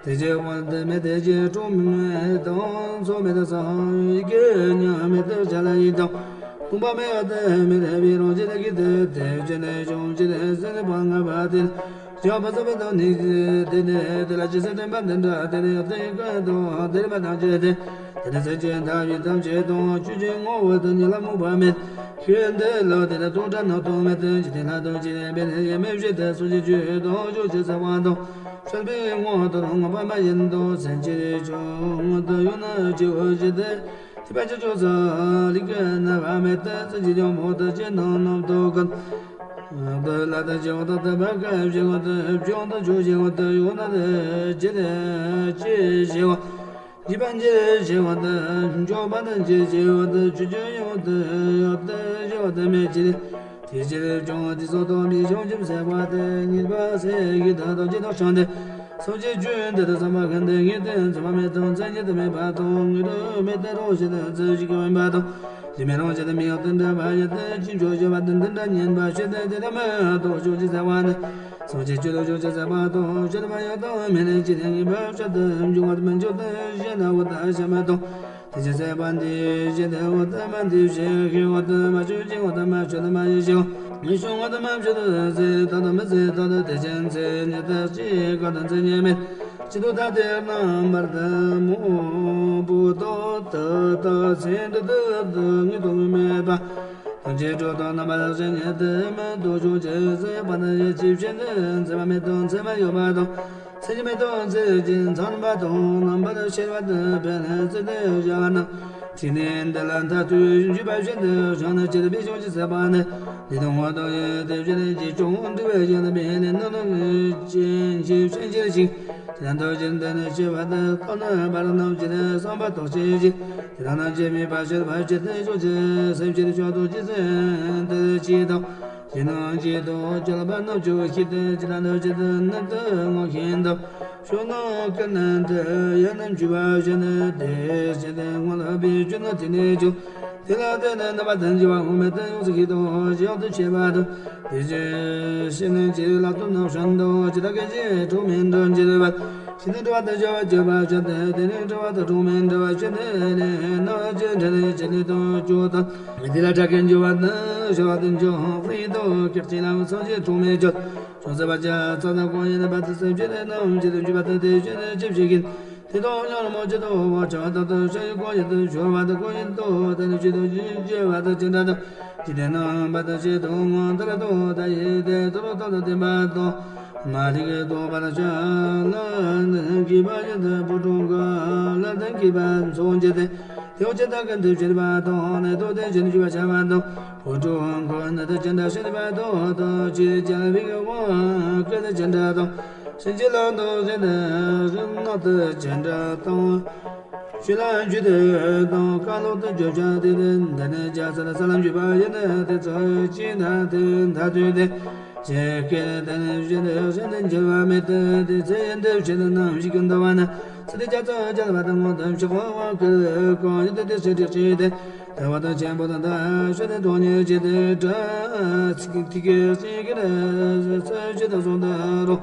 དེ་ཕྱིར་དབང་དུ་མེད་དེ་ཅི་གྲོང་མེད་དང་མཚོ་མེད་དང་ས་ཡི་གེ་ཉམས་མེད་དུ་བྱ་ལ་ཡིན་དང་། སྟོང་པ་མེད་པ་དུ་མི་འདའ་བའི་རང་བཞིན་གྱིས་དེ་དེ་བཞིན་བྱང་ཆུབ་སེམས་དཔའ་ལྔ་པ་དེ། ཞེས་པ་ཟབ་པའི་དོན་ནི། དེ་ནས་དེ་ལ་ཇི་སྲིད་བསྟན་པ་འདི་འདྲ་དེ་ནི་ཡང་དེའི་ཀུན་ཏུ་དེར་མ་ཐམས་ཅད་དེ། དེ་ནི་སེམས་ཅན་ཐམས་ཅད་ཐམས་ཅད་དང་ཆོས་ཀྱི་ངོ་བོ་དང་ཉིད་ལ་རྨོངས་པ་མེད། ཤེས་འདི་ལ་དེ་ལ་རྟོག་བྲལ་རྣམ་རྟོག་མེད་དེ། ཇི་སྟེ་ལྷ་དང་ཇི་སྟེ་བེ་ནི་ཡེ་མེད་བཞིན་དུ་སངས་རྒྱས་ཆོས་དང་ཕྱོགས་ཀྱི་ཟབ་པ་དང་། ཤར་པའི་ངོ་བོ་དང་མངོན་པ་མ་ཡིན་དང་སེམས་ཅན་ཆོས་དང་ཡོད་ན་སྐྱེ་བ་བཞི་སྟེ། ཐེག་པ་ཆེ་ཆུང་སོགས་ལས་ཀྱི་རྣམ་པ་མེད་དེ། སེམས་ཅན་ཡོངས་བསྔོ་དང་བྱེད་སྣང་རྣམ་རྟོག་ཀུན། དུ་ལ་དང་བྱེད་པ་དང་དམ་པ་བཀའ་བྱེད་པ་དང་བྱུང་དང་འཇུག་བྱེད་པ་དང་ཡོད་ན་དེ་ཅི་ལས་སྐྱེ་བྱེད་པ། འཇིག་པ་འཇིག་བྱེད་པ་དང་འཇོམས་པ་དང་འཇིག་བྱེད་པ་དང་ཆོས་ཅན་ཡོད་དང་ཡོད་དང་བྱེད་པ་དང་མེད་ཅི་ལས། དེ་ཕྱིར་ཀྱང་དེ་སོགས་རྟོག་པའི་བྱང་ཆུབ་སེམས་དཔའ་དེ་ཉིད་པ་སེམས་ཀྱི་དོན་དང་ཇི་ལྟར་བྱང་སྟེ། སངས་རྒྱས་ཆོས་འདི་དང་ཟབ་པ་ཀུན་ཏུ་ངེས་ཏེ་མཚུངས་པ་མེད་དང་མཚན་ཉིད་དུ་མེད་པ་དང་དངོས་གྲུབ་མེད་དེ་རང་བཞིན་དུ་ཚུལ་བཞིན་གྱིས་འོན་པ་དང་། དེ་མེད་རང་བཞིན་དུ་མེད་པ་དེ་འདྲ་བ་ཡོད་དེ་ཅི་འབྱུང་བྱེད་པ་དེ་འདི་འདྲ་ཉན་པ་ཞིག་སྟེ། དེ་ལྟར་མི་རྟོག་བྱང་ཆུབ་སེམས་དཔའ་ནི། སངས་རྒྱས་ཆོས་དང་བྱང་ཆུབ་སེམས་དཔའ་དང་ཤེས་རབ་ཡོད་དང་མེད་ནི་ཅི་ནས་ངེས་པར་ཕྱིར་དུ་འབྱུང་བ་དང་མི་འབྱུང་དང་ཞེ་ན་འོ་ད་ཞེ་མ་དང་། དེ་ཅི་སེམས་དཔའ་འདི་ཞེས་ཏེ་འོ་ད་མ་འདི་ཞེས་ཤེས་འོ་ད་མ་ཞུ་ཅིག་འོ་ད་མ་ཞུ་ད་མ་ཡེ་ཤེས་འོ་མི་ཤོང་འོ་ད་མ་ཞུ་ད་ཟེར་ད་ད་མི་ཟེར་ད་ད་དེ་ཅན་ཚེ་ཉི་ད་ཅི་ག་ད་མཚན་ཉིད་མེད་ཅི་དུ་ད་དེ་རྣམ་པར་དུ་མོ་བུ་དོ་ད་ད་ཚེ་འདི་ད་ད་ངེས་དང་ངེས་མེད་པ། ཐམས་ཅད་སྤྲོས་དང་རྣམ་པར་ཤེས་ཉིད་དུ་མི་རྟོག་བྱང་ཆུབ་སེམས་དཔའ་ནི་ཡེ་ཅི་ཕྱིར་ནི་མཚན་མ་མེད་དང་མཚན་མ་ཡོད་པ་དང་། མཚན་ཉིད་མེད་དང་མཚན་ཉིད་ཀྱིས་མཚོན་པ་དང་རྣམ་པར་ཤེས་པ་དང་འཕེལ་ནས་ཚིག་དང་བྱ་བ་རྣམས་ཐིག་ནས་འདི་ལ་མཐར་ཐུག་འཇུག་པ་བཞིན་དུ་བྱང་ནས་ཅི་ལྟར་བའི་བྱང་ཆུབ་སེམས་དཔའ་ནི། ལུས་དང་ངག་དང་ཡིད་དང་བཞིན་གྱི་ཆོས་འདུལ་བའི་ཞིང་དུ་འཕེལ་ནས་རྣམ་སྣང་ཅན་གྱི་ཕྱིན་ཅི་ཞིག་དེ་ལྟར་ཕྱིར་འདི་ནི་སྐྱེ་བ་དང་སྟོང་ནས་བར་རྣམས་ཀྱི་བསམ་པ་རྟོགས་ཅན་ཞིག་དེ་དག་རྣམས་ཀྱི་མོས་པ་ཤེས་པ་ཇི་ལྟར་བྱང་ཆུབ་སེམས་ཀྱི་མཆོག་ཏུ་ཇི་སྲིད་དུ་ཇི་ལྟར་ཇི་ལྟར་སྐྱེས་དང་སྐྱེ་ནས་སྐྱེ་དང་སྐྱེ་བ་རྣམས་ཀྱི་ཤེས་ཏེ་ཇི་ལྟར་ཇི་ལྟར་རྣམ་ལྟར་ངོ་ཤེས་དང་ཕྱོགས་རྣམས་ཀུན་ནས་དེ་ཡང་རྣམ་འགྱུར་བ་ཞེས་ནས་དེ་ཞེས་ཏེ་ངོ་ལ་པའི་རྒྱུ་ནི་དེ་ནས་བྱུང་། དེ་ལ་བརྟེན་ནས་རྣམ་པ་དང་བཅས་པ་དབང་མེད་དུ་ཡོངས་སུ་གྱུར་ཏོ། ཡོངས་སུ་ཆད་པ་དང་། དེ་ཕྱིར་ཤེས་ནས་ཅི་ལ་ལྟུང་ན་བྱང་དུ་ཇི་ལྟར་སྐད་ཅིག་གྲངས་མེད་འགྲོ་འགྱུར་བ། ཤེས་ནས་གྲོལ་བ་དང་བྱ་བ་སྤྱོད་པ་སྤྱོད་དེ། དེ་ནས་གྲོལ་བ་དང་གྲངས་མེད་འགྲོ་བ་སྤྱོད་དེ་ནི་རྣམ་འགྱུར་འཕྲིན་ལས་ཅི་ལས་དང་སྐྱོ་དང་། དེ་ལ་སྐྲག་གི་འགྱུར་བ་དང་ཤོར་བ་དང་འགྱུར་བ་དང་སྐྱོ་ཅི་ལ་སངས་རྒྱས་གྲངས་མེད་སྤྱོད། ཅུང་ཟད་པ་ཅི་ཙམ་དང་གང་ཡིན་པ་དེ་སེམས་ཅན་རྣམས་ཇི་ལྟར་འཇུག་པ་དང་དེ་བཞིན་ཅི་ཞིག་ཡིན། དེ་དང་ཉོན་མོངས་ཇི་ལྟ་བ་བྱ་བ་དང་དུ་ཤ་ཡི་གང་ཡིན་དུ་ཤོར་བ་དང་གང་ཡིན་དུ་དེ་ནི་ཇི་ལྟར་སྐྱེ་བ་དང་ཅི་འདྲ་དང་ཇི་ལྟར་རྣམ་པ་དང་ཇི་ལྟར་ངང་དུ་ལ་དང་ད་ཡི་དེ་དུ་རོ་དང་དང་ལྡན་པ་དང་མ་རིག་གི་རྟོག་པ་དང་ཤ་ལ་ནི་གི་བ་ཡི་དུ་བུ་ཀྲུང་ག་ལ་དང་གི་བ་མཚོན་བྱེད་དེ། དེ་འོ་ཇི་ལྟར་ཀུན་ཏུ་སྤྱོད་པ་དང་ནི་དོ་དེ་བཞིན་བྱེད་པར་བྱ་བ་དང་། འོ་འགྲོ་འཁོར་ནི་དེ་ཅི་འདྲ་ཤེས་པ་དང་དང་ཅི་ཅི་ལ་བི་གི་དབང་ཀུན་ནི་ཅི་འདྲ་དང་། ཕྱིན་ཅི་ལོག་དང་ཟིན་ནི་རིམ་ནག་ཏུ་ཅི་འདྲ་དང་། ཆོས་ལ་འཇུག་དེ་དང་ཀ་ལོག་ཏུ་འཇུག་བྱ་དེ་དེ་འདི་ནི་རྒྱ་ཚ་ལ་ས་ལམ་འཇུག་པ་ཡིན་ནི་དེ་ཚོ་ཅི་འདྲ་དེ་འདྲ་དུས་དེ། ཇི་སྐད་དེ་ནི་བཞིན་དུ་བཞིན་དུ་འགྱུར་བ་མེད་དེ། དེ་ཚེ་ཡི་འདི་ཕྱིར་ནམ་ཞིག་གི་འདུ་བ་ན། ཚེ་འདི་རྒྱ་མཚོ་རྒྱ་ལ་བ་དང་ངོ་དང་ཕྱོགས་པ་བ་ཀུན་གང་ཡིན་དུ་དེ་ཕྱིར་དྲེགས་བྱེད་དེ། དེ་བ་དང་ཆེན་པོ་དང་མཐའ་ཞོ་དེ་དོན་ཉིད་ཀྱི་དེ་དྲ་ཚིག་ཐིག་གི་སྲིད་ཀྱི་རེ་ས་ཇི་དང་ཟུང་དུ་རུང་།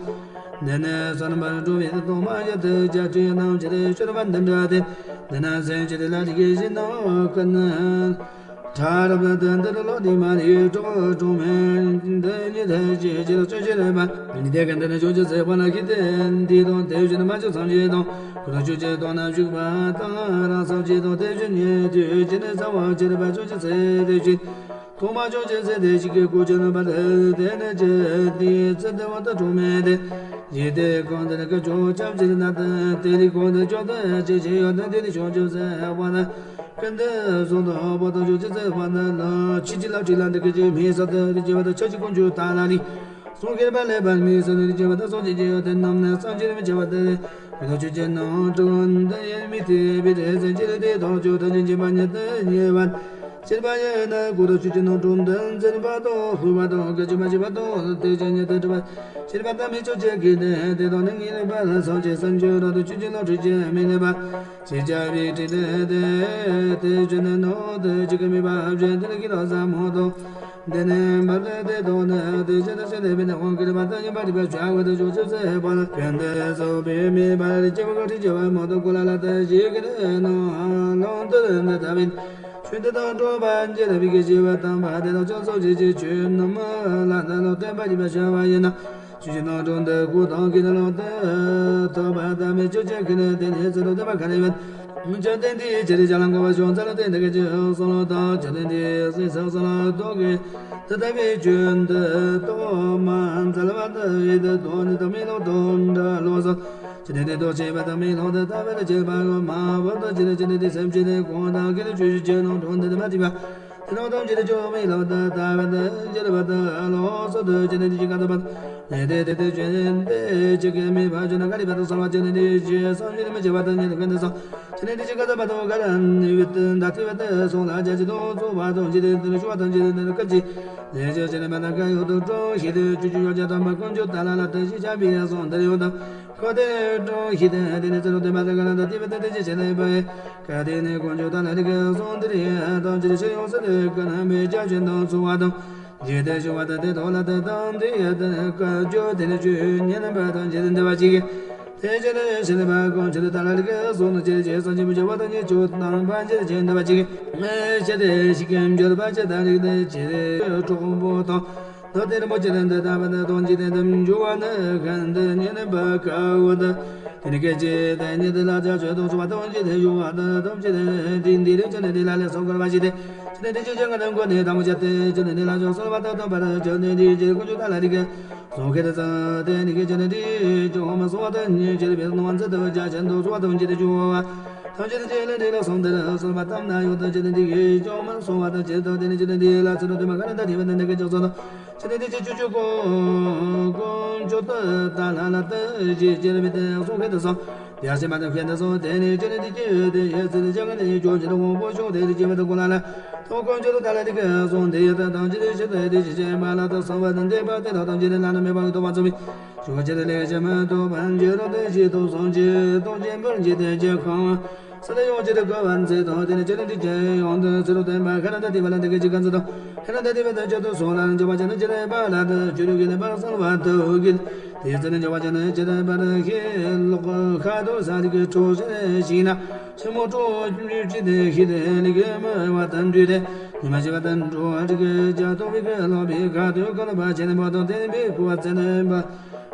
འདི་ནི་གསར་པར་འགྲོ་བའི་དོན་མ་ཡི་དེ་རྒྱ་ཁྲི་རྣམས་ཀྱི་དེ་ཤོར་བ་འདི་འདྲ་དེ། འདི་ན་སེམས་ཀྱི་དེ་ལ་ལི་གི་བཞིན་ནོ་ཀུན། ཕྲ་རབ་ཏུ་དོན་འདི་ལ་ལོག་སྟེ་མ་ལུས་གྲོགས་གྲོགས་མེད་འདི་ཉིད་དེ་ཅི་ཅི་ལ་ཆོས་ཅི་རེད་པ། ཉིད་དེ་ཀུན་ཏུ་ནི་ཆོས་ཅི་ཟེར་བ་ལ་ཁྱི་དེ་འདི་དང་དེ་བཞིན་མ་ཆོས་སངས་རྒྱས་དང་གུ་རུ་ཆོས་ཅི་དོན་ན་བཞུགས་པ་དང་རང་སངས་རྒྱས་དང་དེ་བཞིན་ཉིད་དུ་ཅི་ནི་ས་བ་ཅི་རེད་པ་ཆོས་ཅི་ཟེར་དེ་བཞིན། ཐོག་མ་ཆོས་ཅི་ཟེར་དེ་ཞིག་གི་གོ་ཅི་ནི་པ་དེ་དེ་ནི་ཅི་དེ་ཚེ་དེ་བ་དང་གྲོགས་མེད་དེ། ཡིད་དེ་གང་དེར་སྐད་ཅོག་ཅམ་ཅིར་ན་དེ་དེ་ལས་གང་དེ་ཅོག་དེ་ཅི་ཅི་ཡོད་དེ་དེ་ལས་ཆོས་ཅི་ཟེར་བ་དེ། ཀུན་ཏུ་བཟང་དང་བ་དང་ཆོས་ཅི་ཟེར་བ་ན་ལ་ཆི་ཅི་ལ་ཅི་ལ་འདི་ཀི་ཅི་མི་ས་དེ་རི་ཅི་བ་དང་ཆ་ཅི་ཀུན་ཆུ་ད་ལ་ལི། གསུང་ཁེར་བ་ལས་པ་མི་ས་ནི་རི་ཅི་བ་དང་སོང་ཅི་ཅི་ཡོད་དེ་རྣམས་ནི་སངས་རྒྱས་རིན་པོ་ཆེ་བ་དེ། གུ་དང་ཆོས་ཅན་ནང་དྲུག་འདི་ཡན་མི་དེ་བི་དེ་ཟན་ཅི་རི་དེ་དང་ཆོས་ཐམས་ཅད་མཁྱེན་པ་ཉིད་དུ་ཉེ་བ། ཤེས་པ་ཡིན་ན་གུ་དང་ཆོས་ཅན་ནང་དྲུག་འདི་འཛིན་པ་དང་ལྷུ་བ་དང་སྐད་ཅིག་མ་ཤེས་པ་དང་དེ་ཅན་ཉིད་དུ་གྲུབ་པ། ཤེས་པ་དང་མི་ཆོས་ཅན་གྱི་དེ་དེ་དང་ནི་ངེས་ལེགས་པ་ལ་སངས་རྒྱས་སངས་རྒྱས་རབ་ཏུ་ཆོས་ཅན་ལ་འཁྲུལ་ཅན་མི་གནས་པ། ཅེས་བྱ་བའི་དྲི་དེ་དེ་དེ་བཞིན་ནོ་དེ་གཅིག་གི་མི་བ་བཞིན་དེ་ལ་གི་ལོ་ཟ་མོ་དང་། འདི་ནི་འབར་དེ་དེ་དང་ནི་དེ་བཞིན་དུ་ཤེས་ནས་མི་ནི་དབང་གིས་མ་དང་ཡིན་པ་རིག་པ་བྱ་བ་དང་ཆོས་ཅི་ཟེར་བ་ལ་ཀུན་ཏུ་བཟང་པོའི་མི་བ་ལ་སྐྱེ་བ་ག་ཁྲི་སྐྱེ་བ་མོ་དང་གོ་ལ་ལ་དང་ཞིག་གི་ནང་ལོང་དུ་འདི་ལྟ་བུའི། ཆོས་འདི་དང་འགྲོགས་པ་འཇལ་བའི་གི་ཞི་བ་དམ་པ་དེ་དག་ཀྱང་སངས་རྒྱས་ཀྱི་ཆོས་རྣམས་ལ་ད་ལོ་བསྟན་པ་རིག་པ་བྱ་བ་ཡིན་ན། ཆུ་ཆེན་ནང་དྲུང་དུ་སྐུ་དང་ཀི་ནི་ལོ་ཏེ་ཐོབ་པ་དམ་པའི་ཆོས་ཅན་ཁྱེར་ནས་དེ་ནས་ཚུར་ལོག་སྟོན་པ་ག་ནས་ཡོད། བཅོམ་ལྡན་འདས་ཁྱེད་རང་ལ་མགོན་པོ་གཞུང་ཚར་ལ་བརྟེན་ཏེ་སྐད་ཅིག་གསུང་ལོ་དང་། བཅོམ་ལྡན་འདས་སྲས་ཚར་གསུམ་ལ་ཐུགས་ཀྱིས་དེ་ལྟ་བུའི་ཆོས་འདི་རྟོགས་མ་ཚར་བ་དེ་ཡིད་དུ་དོན་ནི་དང་མི་སློང་དང་འདྲ་ལོ་གསུངས། བཅོམ་ལྡན་འདས་རྟོགས་ཆེས་པ་དང་མི་སློང་དེ་ལྟ་བས་ན་ཁྱེད་པ་ཡོད་མ་བུ་དང་ཁྱེད་ཀྱི་ནི་དེ་སེམས་ཅན་ནི་གང་དང་ཁྱེད་ཀྱི་ཆོས་ཀྱི་ཆོས་ནང་དྲུང་དུ་དེ་མ་ཐུབ་པ། དེ་ནང་དང་ཁྱེད་ཀྱི་ཆོས་མི་སློང་དེ་ལྟ་བས་ན་ཁྱེད་པ་དང་ལོགས་སུ་དུ་ཁྱེད་ནི་དེ་ཅི་ག་ཚོད་པ་ལས་དེ་དེ་དེ་ཁྱེད་ནི་དེ་ཅི་གི་མི་བ་ཁྱོད་ན་ག་རི་བ་དང་གསང་བ་ཁྱེད་ནི་དེ་ཅི་སང་ཁྱེད་ནི་མི་བྱེད་པ་དང་ཁྱེད་ནི་ཁྱེད་ནི་སང་ཁྱེད་ནི་དེ་ཅི་ག་ཚོད་པ་དང་ག་ར་ནི་བི་དེ་ད་ཐི་བ་དེ་སོང་ལ་རྒྱ་ཅི་དང་ཚོགས་པ་དང་ཁྱེད་ནི་དེ་ནི་ཆུ་བ་དང་ཁྱེད་ནི་དེ་ནི་ཀ་ཅི་ལས་ཅི་ཁྱེད་ནི་མ་དང་ག་ཡོད་དང་གྲོང་ཁྱེད་དེ་ཆུ་ཆུ་ཡོད་ཅག་དང་མ་ཀུན་ཆུ་ད་ལ་ལ་དེ་ཅི་ཅག་བི་ཡ་སོང་དེ་ཡོད་དང་། ཁོ་དེ་གྲོང་ཁྱེར་དེ་དེ་ནི་ཚུར་ལོག་སྟོན་པ་དང་ག་ན་ད་དེ་བ་དེ་དེ་ཅི་བྱེད་ནས་པའི་ག་དེ་ནི་དཀོན་མཆོག་དང་ལ་རིགས་སོང་དེ་རེད་དང་ཅི་རེད་ཕྱིར་ཡོང་ས་དེ་ག་ན་མེད་བྱ་ཆེན་དང་ཚོགས་པ་དང་རྗེས་དེ་ཞུ་བ་དང་དེ་ཐོག་ལ་དེ་དང་དེ་ཡ་དེ་ནི་བཀའ་བརྒྱུད་དེ་ནི་ཆོས་ཉན་པ་དང་རྗེས་དེ་འདི་བ་ཅིག་དེ་ཅི་ནི་ཕྱིར་པ་དཀོན་མཆོག་དང་ལ་རིགས་སོང་ནི་ཅི་རེད་ཅེས་སོང་ཅི་མི་བྱ་བ་དང་ཉེས་སྤྱོད་དང་བ་ཅི་རེད་ཅེས་འདི་བ་ཅིག་ཤེས་དེ་ཤི་ཀེམ་འབྱོར་བ་ཅི་དང་རིགས་དེ་ཅི་རེད་གྲོགས་པོ་དང་། ད་དེ་རིན་པོ་ཆེ་ལ་འདི་ལྟ་བུ་ནི་དོན་གྱི་དེ་དམ་འཇུག་པ་ནི་གང་འདི་ཉན་པ་དཀའ་བོ་དང་། དེ་ནི་སྐད་ཅིག་དེ་ཉིད་དུ་ལ་བྱ་ཆོས་དང་སོང་བ་དོན་གྱི་དེ་འཇུག་པ་དང་དམ་གྱི་དེ་དེ་འདི་རེ་ཅི་ནི་འདི་ལ་ལས་སོགས་དགོས་པ་ཞིག་སྟེ། ཅི་ནི་འདི་ཅི་ཅི་ང་དང་གོ་ནི་དམ་བཅའ་སྟེ་ཅི་ནི་འདི་ལ་ཅོག་སོལ་བ་དང་དམ་པར་ཅི་ནི་འདི་ཅི་ཀུན་འཇུག་ད་ལ་རིག་སོང་ཁེ་དེ་ཚང་དེ་ནི་ཀེ་ཅི་ནི་འདི་ཅོག་མ་སོང་བ་དང་ཉིད་ཅི་རེ་བེ་སོང་བ་ཚེ་དུ་བྱ་ཅན་དུ་སོང་བ་དམ་གྱི་དེ་འཇུག་པ། ཐམས་ཅད་ཀྱི་ལས་འདི་ལ་སོང་དེ་ལ་སོང་བ་ཙམ་ན་ཡོད་དོ་ཅི་ནི་འདི་གི་ཅོག་མར་སོང་བ་དང་ཅི་དང་དེ་ནི་ཅི་ནི་འདི་ལ་ཚུལ་དུ་དེ་མ་ག་ན་ད་དེ་བ་ནི་འདི་གི་ཅོག་སོང་དང་ཅི་ནི་འདི་ཅི་ཆུ་ཆུ་ཀོ་ཀོ་ཆུ་དུ་ད་ལ་ལ་དུ་ཞི་ཅི་རི་བི་དེ་སོང་ཁེ་དུ་སོང་དེ་ཡ་ཤི་མ་དུ་ཁེ་དུ་སོང་དེ་ནི་ཅི་ནི་འདི་ཅི་དེ་ཡ་ཚུལ་ཅི་ག་ནི་ཅོག་ཅི་དུ་ཀོ་ཀོ་ཤོ་དེ་རི་ཅི་བ་དུ་ཀོ་ལ་ལ་དུ་ཀོ་ཆུ་དུ་ད་ལ་འདི་གི་སོང་དེ་ཡ་དུ་དང་ཅི་རི་ཤི་དུ་དེ་ཞི་ཅི་མ་ལ་དུ་སོང་བ་དུ་འདི་བ་དེ་དུ་དང་ཅི་རི་ལ་ན་མེ་བ་གི་དུ་བ་ཚུ་བི། ཞུ་བ་ཅི་རེ་ལས་ཀྱང་མི་ཐོབ་པར་འགྱུར་རོ་དེ་ཞིག་ཐོབ་སོང་ཅི་ཐོབ་ཅན་པར་འགྱུར་ཏེ་ཅི་ཁང་ས་ལ་ཡོང་ཅི་རེ་དགོས་པར་མཛད་དང་དེ་ནི་ཅི་རེ་འདི་ཅི་ཡོང་དུ་ཚུ་རུ་བསྟན་པ་ཁ་ན་ད་དེ་བ་ལ་འདི་གི་ཅི་ག་ཚུ་དང་ཁ་ན་ད་དེ་བ་ད་ཅི་ཐོབ་སོང་ལ་འཇོག་པ་ཅི་ནི་ཅི་རེ་པ་ལ་དུ་ཅི་རུ་གི་ནི་པར་སོང་བ་དུ་གི་དེ་ཚུ་ནི་འཇོག་པ་ཅི་ནི་ཅི་རེ་པར་ཤེས་ལོག་ཁ་དོ་ས་རི་གི་གྲོགས་ཤེས་ཤིང་ན། ཆེན་མོ་སྤྲོ་བཅུ་གཅིག་དེ་ཤི་དེ་ལི་གེ་མི་བ་དང་འདུས་ཏེ། ཉི་མ་ཤི་བ་དང་འགྲོ་བ་རིག་གི་བྱ་ཐོག་བི་གི་ལོ་བི་ག་དུ་ཀ་ལ་བ་ཆེན་པོ་དང་དེ་བི་ཀུ་བ་ཚེ་ནི་བ།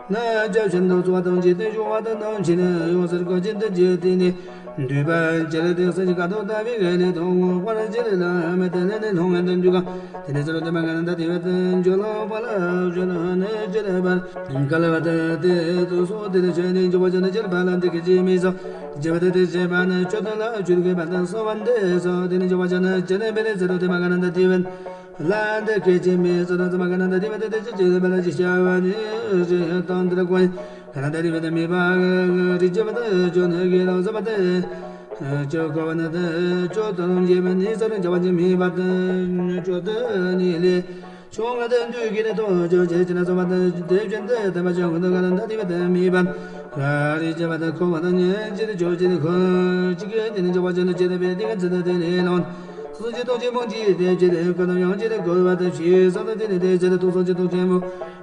ན་བྱ་ཆེན་དུ་ཚུ་བ་དང་ཅི་དེ་ཞུ་བ་དང་དང་ཆེ་ནི་ཡོ་སར་གོ་ཅི་འདི་ཅི་དེ་ནི། འདུས་པ་ཅི་རེ་དེ་སེ་ཅི་ཀ་དོ་ད་བི་གི་ལི་དོ་ངོ་བར་ཅི་རེ་ལ་མེ་དེ་ལེ་ནི་ལྷོང་ངེ་དང་འདུས་ག་དེ་ནི་ཚུ་རུ་དེ་མ་ག་ན་ད་དེ་བ་དང་འཇོ་ལོ་བ་ལ་འཇོ་ལོ་ནི་ཅི་རེ་བ། ཀ་ལ་བ་དེ་དེ་དུ་སོ་དེ་ནི་ཆེ་ནི་འཇོ་བ་ཅི་ནི་ཅི་རེ་བ་ལ་འདི་གི་ཅི་མི་སོ། རྗེ་བ་དེ་དེ་བྱེད་པ་ནི་མཆོད་དོན་ལ་བཅུད་དགོས་པ་དང་གསོལ་བ་འདེབས་སོ། དེ་ནི་འཇོག་པ་ཅན་ནི་ཅི་ནི་བེ་ནི་ཚེ་རུ་དེ་མ་ག་ན་ད་དེ་བན་ལ་འདི་སྐད་ཅེས་མི་ཚེ་རུ་དེ་མ་ག་ན་ད་དེ་བ་དེ་དེ་ཅི་ཅི་ལེ་བ་ལ་ཅི་བྱ་བ་ནི་རི་དང་དེར་གོ་ཡིན་ག་ན་ད་དེ་བ་དེ་མི་བ་རི་རྗེ་བ་དེ་ཅོ་ནི་གི་ལོ་ཟ་བ་དེ་ཅོ་གོ་བ་ནི་དེ་ཅོ་དོ་རུང་རྗེ་བ་ནི་ཚེ་རུ་འཇོག་པ་ཅན་མི་བ་དེ་ཅོ་དོ་ནི་ལེ། ཆུང་ང་དང་དུས་ཀྱི་ནི་ཐོག་ཆོས་ཅན་ཅི་ན་སོ་བ་དང་དེ་བཞིན་དུ་དམ་པ་ཆོས་ཀུན་ཏུ་ག་ལ་འདའ་དེ་བ་དང་མི་བ། ག་རི་ཅི་བ་དང་ཁོ་བ་དང་ཉན་ཅི་རི་ཆོས་ཅི་རི་ཁོ་ཅི་གི་དེ་ནི་འཇོག་པ་ཅན་ཅི་རི་བེ་དེ་ག་ཚི་དང་དེ་ནི་ལོན། སོ་ཅི་ཐོག་ཅི་མོ་ཅི་དེ་ཅི་རི་ཁོ་དང་ཡང་ཅི་རི་ཁོ་བ་དང་ཤི་ས་དང་དེ་ནི་དེ་ཅི་རི་ཐོག་སོ་ཅི་ཐོག་ཆེན་པོ།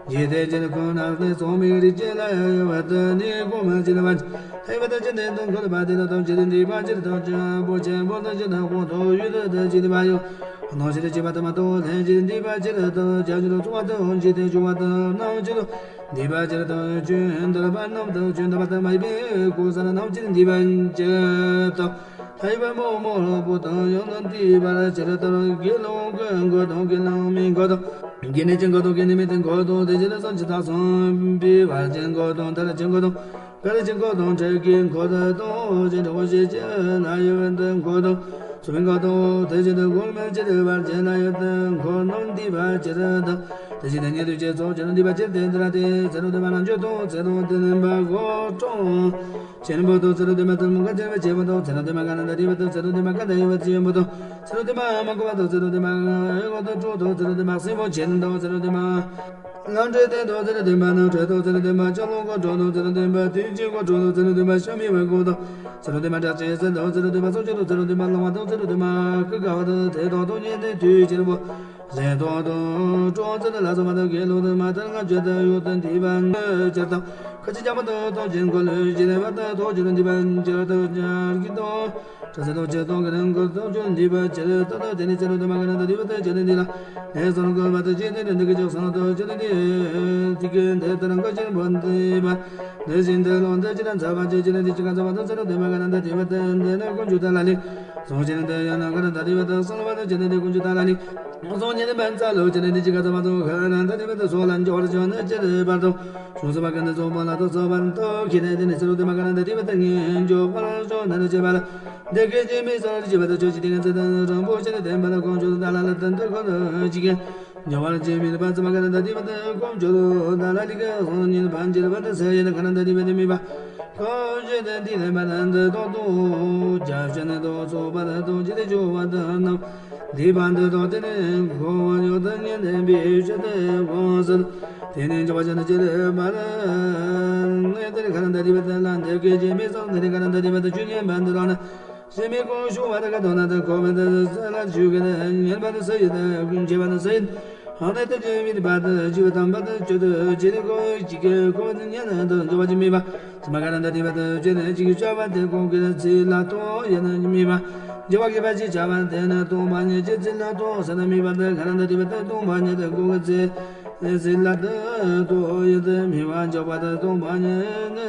ཡི་དེ་ཅི་རི་ཁོ་ན་དེ་སོ་མི་རི་ཅི་ལ་ཡ་བ་དང་ནི་ཁོ་མ་ཅི་ལ་བ། ཐའི་བ་དང་ཅི་དེ་དང་ཁོ་ལ་བ་དེ་ལ་དང་ཅི་རི་འདི་བ་ཅི་རི་ཐོག་ཆེན་པོ་ཆེན་པོ་དང་ཅི་དང་ཁོ་ཐོག་ཡུལ་དང་ཅི་རི་བ་ཡོ། ནང་ཕྱིར་བྱེད་པ་དང་མ་གཏོགས་ལྷན་ཅིག་འདུས་པ་ཕྱིར་དང་བྱ་ཕྱིར་འཚོ་བ་དང་འཇིག་རྟེན་འབྱུང་བ་དང་རྣམ་ཕྱིར་འདུས་པ་ཕྱིར་དང་ཆོས་འདུལ་བ་རྣམས་དང་ཆོས་འདུལ་བ་དང་མ་ཡིན་པའི་སྐུ་གསུམ་རྣམ་ཕྱིར་འདུས་པ་ཕྱིར་དང་ལྷ་ཡི་བུ་མོ་མོ་ལྷ་པོ་དང་ཡང་དག་འདུས་པ་ཕྱིར་དང་དགེ་སློང་གི་མགོ་དང་དགེ་སློང་མའི་མགོ་དང་དགེ་འདུན་གྱི་མགོ་དང་དགེ་འདུན་མའི་མགོ་དང་དེ་ཕྱིར་སངས་རྒྱས་དང་སངས་རྒྱས་པའི་བར་གྱི་མགོ་དང་མཐར་གྱི་མགོ་དང་། གར་གྱི་མགོ་དང་འཕྲལ་གྱི་མགོ་དང་། ཅི་འདྲ་བ་ཞིག་ཅི་ལ་ཡོད་དོ་མགོ་དང་། སོ་མའི་མགོ་དང་དེ་བཞིན་དུ་གོང་མའི་ཕྱིར་བར་གྱི་ལ་ཡོད་དོ་མགོ་རྣམས་འདུས་པ་ཕྱིར་དང་། དེ་བཞིན་དུ་ཉེ་དུ་བཅས་ཚོགས་ཀྱང་འདུས་པ་ཕྱིར་ཏེ་འདི་ལ་སྟེ། ཚེ་རབས་དུ་མ་རྣམ་འགྱུར་དང་ཚེ་དང་ལྡན་པ་སྒོ་གྲོང་ཆེན་པོ་དང་ཚེ་རབས་དུ་མ་དང་མུ་ག་ཆེན་པོ་ཆེན་པོ་དང་ཚེ་རབས་དུ་མ་ག་ན་ད་འདུས་པ་དང་ཚེ་རབས་དུ་མ་ག་ད་ཡོད་པ་ཆེན་པོ་དང་ཚེ་རབས་དུ་མ་མ་གོ་བ་དང་ཚེ་རབས་དུ་མ་འོད་དང་སྤྲོ་དང་ཚེ་རབས་དུ་མ་སྲིན་པོ་ཆེན་དང་ཚེ་རབས་དུ་མ། ལམ་འཕྲོད་ལྡན་དང་ཚེ་རབས་ལྡན་པ་རྣམས་འཕྲོད་དང་ཚེ་རབས་ལྡན་པ་ལྕགས་སློང་སྒོ་འཕྲོད་དང་ཚེ་རབས་ལྡན་པ་དུས་ཀྱི་སྒོ་འཕྲོད་དང་ཚེ་རབས་ལྡན་པ་ཤ་མི་བའི་སྒོ་དང་ཚེ་རབས་ལྡན་པ་དྲག་ཅན་སེལ་དང་ཚེ་རབས་ལྡན་པ་སྲོག་གཅོད་དང་ཚེ་རབས་ལྡན་པ་ལོང་བ་དང་ཚེ་རབས་ལྡན་པ་ཀུན་དགའ་བ་དང་དེ་དག་ཏུ་ཉེ་དེ་དུས་ཀྱི་སྒོ་ཟས་དང་དང་གྲོང་ཚེ་དང་ལ་སོགས་པ་དང་དགེ་སློང་དང་མ་དར་ལྔ་བཅུ་དང་ཡོད་དང་འདུས་པ་ཕྱིར་དང་ ཁ་ཆེ་རྒྱ་མ་དང་ཐོག་ཆེན་འཁོར་ལོས་སྦྱིན་པ་དང་ཐོག་ཆེན་འདི་པན་ཅར་དང་ཅར་གྱི་དང་། གྲྭ་ས་ཐོག་ཆེན་ཐོག་གི་རང་འཁོར་ཐོག་ཆེན་འདི་པ་ཅར་ད་ད་དེ་ནི་ཚེ་རུ་དུ་མ་ག་ན་ད་དི་བ་ད་ཅར་འདི་ལ། ལས་སོར་འཁོར་བ་ད་ཅེ་དེ་ནི་འདི་གི་ཅོག་སང་ཐོག་ཆེན་འདི་དི་གི་འདི་ལྟར་འཁོར་ཆེན་པོ་འདི་པ། འདི་བཞིན་དུ་ལོང་འདི་ཅི་ན་ཚ་བ་ཅེ་ཅི་ན་འདི་ཅི་ག་ཚ་བ་ད་ཚེ་རུ་དུ་མ་ག་ན་ད་དི་བ་ད་འདི་ན་དཀོན་མཆོག་ད་ལ་ལི། སོང་ཆེན་འདི་ཡང་ན་ག་ན་ད་དི་བ་ད་སོང་བ་ད་ཅེ་ན་འདི་དཀོན་མཆོག་ད་ལ་ལི། སོང་ཉིད་ནི་མན་ཙ་ལོ་ཅི་ནི་འདི་ཅི་ག་ཚ་བ་ཚོ་ཁ་ན་ད་ནི་བ་ད་སོ་ལ་འཇོག་བར་བྱོན་ནི་ཅི་རེ་བར་དུ། ཞུ་ས་བ་ཀ་ནི་ཚོ་བ་ལ་དོ་ཚོ་བ་ནི་དོ་ཁྱི་ནི་དེ་ནི་ཚེ་རུ་དེ་མ་ཀ་ན་ད་དི་བ་ད་ངེ་འཇོག་བར་བྱོན་ནི་ཅི་བ་ལ། འདི་སྐད་ཅེས་མི་ཚོ་ལ་ཅི་བ་ད་ཆོས་ཅི་དེ་ངེ་ཚེ་ད་རང་པོ་ཅི་ནི་དེ་བ་ལ་ཁོང་ཆོ་ད་ལ་ལ་དན་དུ་ཁོ་ནི་ཅི་གེ། འཇོག་བར་ཅི་མི་ལ་བ་ཚ་མ་ཀ་ན་ད་དི་བ་ད་ཁོང་ཆོ་ད་ལ་ལི་གེ་སོང་ཉིད་བ་འཇི་ར་བ་ད་ས་ཡེ་ད་ཁ་ན་ད་དི་བ་དི་མི་བ། ཁོང་ཆོ་ད་དི་ལེ་བ་ད་འདི་དོ་དུ་རྒྱ་བྱེད་ནི་དོ་ཚོ་བ་ད་དོ་ཅི་དེ་ཆོ་བ་ད་ནམ། འདི་བར་དུ་ཐོག་དེ་ནས་འཁོར་བ་ཡོད་དོ་ཉན་ཏེ་འབད་ཞུ་སྟེ་དགོངས་སུ། དེ་ནས་འཇོག་པ་ཅན་ཅི་ལས་མ་ལངས་དེ་ནས་ཁ་ན་ད་དི་བ་ད་ལ་འདི་སྐད་ཅེས་མི་གསུང་དེ་ནས་ཁ་ན་ད་དི་བ་ད་ཆུ་ཉན་པ་འདི་རང་ན། སེམས་མི་ཁོང་ཤུགས་བ་ད་ག་དོ་ན་ད་ཁོ་བ་ད་ས་ལ་ཆུ་གི་ད་ཉན་པ་ད་ས་ཡི་ད་ཀུན་ཆེ་བ་ད་ས་ཡི། ཧང་ད་ད་ཅི་མི་བ་ད་ཅི་བ་དམ་པ་ད་ཅོ་ད་ཅི་ནས་ཁོ་ཅི་གི་ཁོ་བ་ད་ཉན་ན་ད་འཇོག་པ་ཅི་མི་བ། ཚེ་མ་ག་ན་ད་དི་བ་ད་ཅི་ནས་ཅི་གི་ཅ་བ་ད་ཁོང་གི་ད་ཚེ་ལ་ཐོ་ཡ་ན་མི་བ། འཇོག་པ་གི་བ་ཅི་ཅ་བ་ད་ན་སྟོང་པ་ཉིད་ཀྱི་ཚེ་ལ་ཐོ་ས་ན་མི་བ་ད་ག་ན་ད་དི་བ་ད་སྟོང་པ་ཉིད་ད་ཁོང་གི་ཚེ་ཚེ་ལ་ད་ཐོ་ཡ་ད་མི་བ། འཇོག་པ་ད་སྟོང་པ་ཉིད་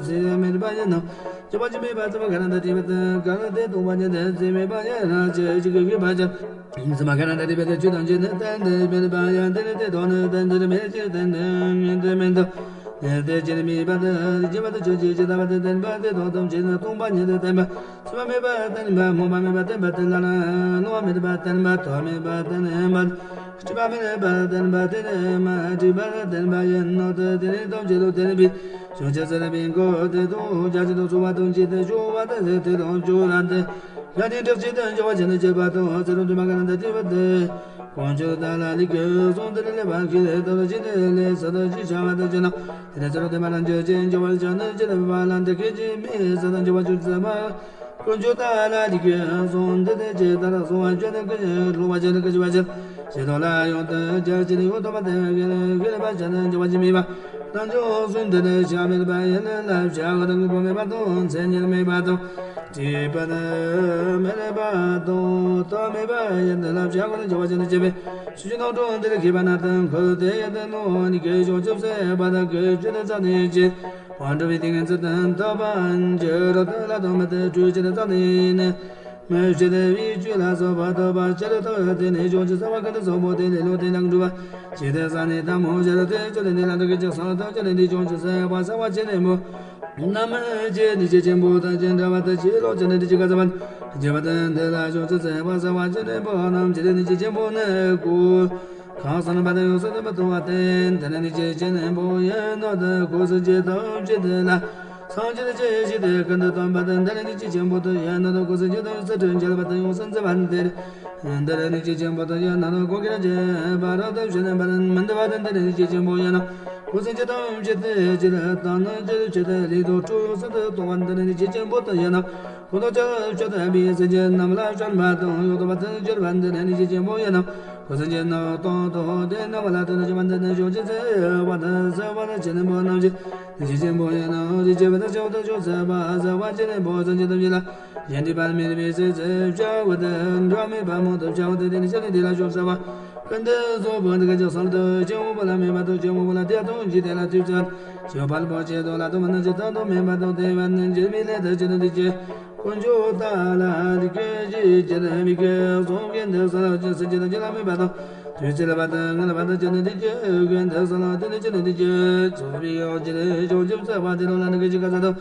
ཚེ་མེད་པ་ཡིན་ནོ། འཇོག་པ་ཅི་མི་བ་ཚེ་མ་ག་ན་ད་དི་བ་ད་ག་ན་ད་སྟོང་པ་ཉིད་ད་ཚེ་མེད་པ་ཡིན་ན་ཅི་ཅི་གི་གི་བ་ཅན། ཚེ་མ་ག་ན་ད་དི་བ་ད་ཆོས་ཐམས་ཅད་ནི་གཏན་ནས་མེད་པ་ཡང་དེ་ནི་དེ་དོན་ནི་གཏན་ནས་མེད་ཅིང་གཏན་ནས་མེད་དུ་མེད་དོ། དེ་ཅི་ནི་མེད་པ་དེ་སྐྱེ་བ་དེ་ཆོས་ཅན། ཇི་ལྟ་བ་དེ་བརྟེན་པ་དེ་དོན་ཐམས་ཅད་ནི་སྟོང་པ་ཉིད་དུ་བསྟན་པ། ཚེ་མ་མེད་པ་བསྟན་པ། སྨོན་པ་མེད་པ་བསྟན་པ་དེ་ལ་ན་སློང་བ་མེད་པ་བསྟན་པ། དོན་མེད་པ་བསྟན་པ། སྤྲོས་པ་མེད་པ་བསྟན་པ་དེ་ནི་མ་སྤྲོས་པ་བསྟན་པ་ཡིན་ནོ། དེ་དེ་ནི་ཐམས་ཅད་དུ་བསྟན་པའི་ཕྱོགས་ཆ་ཟེར་བའི་མགོ་དེ་དང་རྒྱ་ཆེན་དུ་ཚོགས་པ་དང་བཅས་ཏེ་ཞུ་བ་དེ་དེ་དང་ཞུ་ར་དེ། ཡ་དེ་འདྲ་ཅིག་ཏུ་འགྱུར་བ་ཅན་དུ་བྱེད་པ་དང་། ཚེ་རབས་དུ་མ་ག་ན་ད་དེ་བ་དེ། དཀོན་མཆོག་ཏཱ་ལ་ལི་ཀའི་གསུང་དེ་ལས་ལེགས་པར་མཁས་ཏེ་ལྟ་བ་ཅི་ནས་ལས་ས་དང་ཅི་བྱ་བ་དང་ཅི་ན། དེ་ནས་ཚེ་རབས་དུ་མ་རང་རྒྱུད་ཅན་འགྱུར་བར་བྱ་ནི་ཅི་ལ་བ་ལ་འདི་སྐད་ཅེས་མི་ས་དང་འགྱུར་བ་ཅུང་ཟད་མ། དཀོན་མཆོག་ཏཱ་ལ་ལི་ཀའི་གསུང་འདི་དེ་ཇི་ལྟར་གསུང་བ་ཅན་ཀུན་སློབ་པ་ཅན་ཀུན་ཤེས་པ་ཅན། ཇི་ལྟར་ལ་ཡང་དུ་ཇི་ལྟར་ཡོད་དོ་མ་དེ་གི་ལས་གི་ལས་པ་ཅན་འགྱུར་བ་ཅི་མེད་པ། རྣལ་འབྱོར་གསུང་འདི་ནི་ཞྭ་མེད་པ་ཡིན་ལ་བྱ་བ་དང་དངོས་པོ་མེད་པ་དང་མཚན་ཉིད་མེད་པ་དང་། སྤྲོས་པ་ནི་མེད་པ་དང་སྟོབས་མེད་པ་ཡིན་ལ་བྱ་བ་དང་འགྱུར་བ་ཅན་བྱེད་པའི་ཕྱི་ཕྱི་ནང་དུ་འདིར་མཁས་པ་རྣམས་དང་འཁོར་དེ་ཡི་དོན་ནོ་ནི་གེ་ཞོག་ཆུབ་སེམས་དཔའ་དང་གི་ཇི་ལྟར་རྩ་ནས་ཅི་བ་འགྲོ་བའི་ཏིང་ངེ་འཛིན་དང་ཐོབ་པ་འགྱུར་རོ། དེ་ལ་དོན་མེད་དུ་སྤྲོས་ཅི་ལ་རྩ་ནས་ནི། མི་ཕྱེད་པའི་ཆོས་ལ་སོགས་པ་ཐོབ་པ་ཕྱིར་ཐོབ་དེ་ནི་ཕྱོགས་ཀྱི་གསང་བ་ཀུན་ཏུ་བཟང་པོ་དེ་ལས་ལོག་སྟེ་ལམ་འགྲོ་བ་ཇི་ལྟར་ས་ནི་ཐལ་མོ་སྦྱར་ཏེ་ཅི་ལས་ནི་ལམ་དུ་ཀུན་ཀྱང་སོང་ལ་ཐོབ་ཅི་ལས་འདི་ཕྱོགས་ཀྱི་གསང་བ་གསང་བ་ཆེ་ལེན་པོ། རྣམ་མཁྱེན་ནི་ཆེ་ཆེན་པོ་དང་ཅི་འདྲ་བ་དང་ཅི་ལོག་ཅི་ནི་དྲི་ཅི་ག་ཟ་བ་ནི་རྒྱས་པ་དང་འདི་ལ་ཕྱོགས་ཀྱི་གསང་བ་གསང་བ་ཆེ་ལེན་པོ་རྣམས་ཀྱི་ནི་ཆེ་ཆེན་པོ་ནི་གོ། གང་གསུངས་པ་དང་ཡོངས་སུ་དོན་པ་མཐོང་བ་སྟེ། འདི་ནི་ནི་ཆེ་ཆེན་པོ་ཡིན་ནོ། དེ་ཁོ་སུ་ཅི་དང་ཅི་དེ་ལ། སངས་རྒྱས་ཀྱི་ཞིང་དེ་ཀུན་ཏུ་སྟོན་པ་དང་། འདི་ནི་ནི་ཆེ་ཆེན་པོ་དུ་ཡིན་ནོ། དེ་ཁོ་སུ་ཅི་དང་ཡོངས་སུ་དྲི་འཇལ་བ་དང་ཡོངས་སུ་འཛིན་པ་འདིར། འདི་ནི་ནི་ཆེ་ཆེན་པོ་དུ་ཡིན་ནོ། ཁོ་གི་ན་ཅི་བ་ར་དུ་ཞི་ནི་བ་ར་མི་འདི་བ་དང་། འདི་ནི་ནི་ཆེ་ཆེན་པོ་ཡིན་ནོ། ཁོ་སུ་ཅི་དང་ཅི་དེ་ཅི་ལ་དང་ནི་ཅི་ལ་ཅི་དེ་ལི་དོ་ཁྲུ་ཡོངས་སུ་དུ་གཏོང་བ། འདི་ནི་ནི་ཆེ་ཆེན་པོ་དུ་ཡིན་ནོ། ཁོ་ན་ཅི་ལ་ཅི་དེ་བི་སེ་ཅི་རྣམས་ལ་བྱོན་པ་དང་ཡོངས་སུ་བ་དང་གྱུར་པ། འདི་ནི་ནི་ཆེ་ཆེན་པོ་ཡིན་ནོ། ཁོ་སུ་ཅི་ན་དང་དོ་དེ་ན་བ་ལ་དོ་ན་ཅི་མ་འདི་ནི་ཕྱོགས་ཀྱི་གསང་བ་དང་གསང་བ་ལ་ཆེ་ལེན་པོ་རྣམས་ཀྱི་ཆེ་ཆེན་པོ་ཡིན་ནོ། དེ་ཆེ་བ་དང་ཆེ་བ་དང་ཕྱོགས་གསང་བ་གསང་བ་ཆེ་ལེན་པོ་སངས་རྒྱས་ཐམས་ཅད་ལ། གཞན་འདི་པར་མེད་པའི་སེམས་ཅན་བྱ་བ་དང་འགྲོ་མེད་པ་མང་དུ་བྱ་བ་དང་དེ་ནི་ཆེ་ལེན་འདི་ལ་ཕྱོགས་གསང་བ་ཀུན་ཏུ་བཟང་པོ་འདི་ག་ཅི་གསང་དུ་ཆེན་པོ་ལ་མེད་པ་དང་ཆེན་པོ་ལ་དེ་དང་ཇི་དེ་ལ་ཐུགས་བརྩོན་ཆོས་པ་ལ་པོ་ཆེ་དོ་ལ་དོ་མ་ན་ཅི་ད་དོ་མེད་པ་དང་དེ་བ་ནི་འཇིགས་མི་ལས་དང་ཅི་ནི་འདི་ཅི། དཀོན་མཆོག་ཏཱ་ལ་ལི་ཀའི་ཞིང་ཅི་ནི་མི་ཀའི་གསུང་གི་འདི་ས་ལ་ཅི་སེ་ཅི་ནི་ཅི་ལ་མེད་པ་དང་། དུས་ཚེ་ལ་བ་དང་ང་ལ་བ་དང་ཅི་ནི་འདི་ཅི་གི་འདི་ས་ལ་དེ་ནི་ཅི་ནི་འདི་ཅི། ཚོགས་པའི་ཡང་ཅི་ནི་བྱང་ཆུབ་སེམས་དཔའ་དེ་ལོ་ལ་ནི་གི་ཅི་ག་ས་དང་།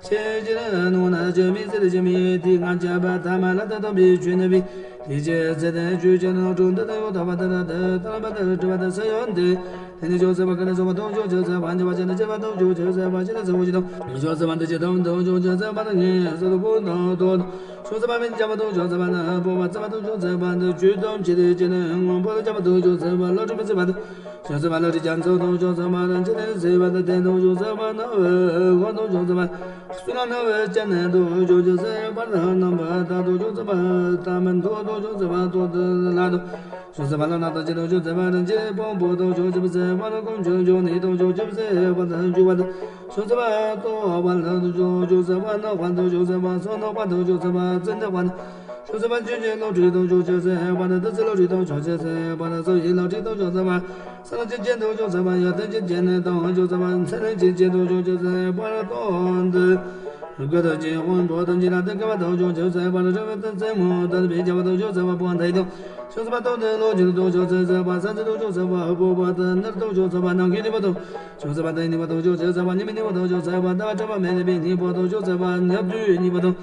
ཆེ་ཅི་ནི་ནོ་ན་ཅི་མི་ཟེར་ཅི་མི་དེ་ང་བཅས་པ་ཐ་མ་ལ་ད་དམ་པའི་ཆོས་ནི་བི། དེ་ཅི་ཚེ་དང་ཆོས་ཅན་ནོ་གྲོང་འདི་དང་ཡོད་ཐ་བ་དང་ར་དང་ཐ་ལ་བ་དང་ར་དྲི་བ་དང་ས་ཡོན་ཏེ། དེ་ནི་ཕྱོགས་གསང་བ་ཀུན་ནས་བཟང་པོ་དང་ཕྱོགས་ཆོས་གསང་བ་འཇམ་པ་ཅན་དང་བཅས་པ་དང་ཕྱོགས་ཆོས་གསང་བ་ཅན་དང་གསང་བ་ཅན་དང་ཕྱོགས་གསང་བ་འདི་ཅི་དང་དང་ཕྱོགས་ཆོས་གསང་བ་དང་ངེས་སོ་དང་པོ་དང་དོ་དང་ཕྱོགས་གསང་བ་མི་འཇམ་པ་དང་ཕྱོགས་གསང་བ་ནི་སྤོབས་པ་གསང་བ་དང་ཕྱོགས་གསང་བ་འདི་ཆོས་ཐམས་ཅད་དེ་ཅི་ནི་ངོ་བོ་ལ་འཇམ་པ་དང་ཕྱོགས་གསང་བ་ལ་གྲུབ་པ་གསང་བ་དང་། བྱང་ཆུབ་སེམས་དཔའ་ལ་རིགས་ཀྱང་ཚོགས་དང་བྱང་ཆུབ་སེམས་དཔའ་རིན་ཆེན་ལས་བྱེད་པ་དང་ལྡན་དང་བྱང་ཆུབ་སེམས་དཔའ་ནམ་མཁའ་དང་བྱང་ཆུབ་སེམས་དཔའ་གསུང་རབ་རྣམ་པར་སྤྱན་དང་བྱང་ཆུབ་སེམས་དཔའ་རྣམ་པར་དག་དང་བྱང་ཆུབ་སེམས་དཔའ་ཐ་མལ་ཐོབ་དང་བྱང་ཆུབ་སེམས་དཔའ་ཐོབ་ཏུ་ལ་དང་བྱང་ཆུབ་སེམས་དཔའ་ལ་ལ་དང་བྱེད་དང་བྱང་ཆུབ་སེམས་དཔའ་རིན་ཆེན་ཕུང་པོ་དང་བྱང་ཆུབ་སེམས་དཔའ་ལ་ཀུན་འབྱུང་འབྱུང་གནས་དང་བྱང་ཆུབ་སེམས་དཔའ་དང་འཇུག་པ་དང་བྱང་ཆུབ་སེམས་དཔའ་རྟོག་པ་ལ་དང་བྱང་ཆུབ་སེམས་དཔའ་རྣམ་པར་དང་བྱང་ཆུབ་སེམས་དཔའ་སོ་ནམ་པ་དང་བྱང་ཆུབ་སེམས་དཔའ་ཚེ་འདས་པ་དང་བྱང་ཆུབ་སེམས་དཔའ་ཆོས་ཀྱི་བློ་གྲོས་དང་བྱང་ཆུབ་སེམས་དཔའ་དང་བདུད་རྩི་བློ་གྲོས་དང་བྱང་ཆུབ་སེམས་དཔའ་དང་སོ་ཡི་བློ་གྲོས་དང་བྱང་ཆུབ་སེམས་དཔའ་ས་ལ་ཅན་ཅན་དང་བྱང་ཆུབ་སེམས་དཔའ་ཡ་ཏན་ཅན་ཅན་དང་བྱང་ཆུབ་སེམས་དཔའ་ཚེ་རིང་ཅན་ཅན་དང་བྱང་ཆུབ་སེམས་དཔའ་སྟོང་དུ་དགའ་དང་ཅན་དབང་པོ་དང་ཅན་ལ་དང་དགའ་བ་དང་བྱང་ཆུབ་སེམས་དཔའ་རི་བོ་དང་རྩེ་མོ་དང་བེ་བྱ་བ་དང་བྱང་ཆུབ་སེམས་དཔའ་བུ་དང་དང་བྱང་ཆུབ་སེམས་དཔའ་སྟོང་དུ་བློ་འགྱུར་དང་བྱང་ཆུབ་སེམས་དཔའ་ས་འཛིན་དང་བྱང་ཆུབ་སེམས་དཔའ་ཕོ་བ་དང་ནར་དང་བྱང་ཆུབ་སེམས་དཔའ་ནམ་མཁའི་ནུས་པ་དང་བྱང་ཆུབ་སེམས་དཔའ་དང་ནུས་པ་དང་བྱང་ཆུབ་སེམས་དཔའ་ཉི་མའི་ནུས་པ་དང་བྱང་ཆུབ་སེམས་དཔའ་ལྟ་བ་གྲགས་པ་མེད་པའི་ནུས་པ་དང་བྱང་ཆུབ་སེམས་དཔའ་ཉག་ཐོའི་ནུས་པ་དང་།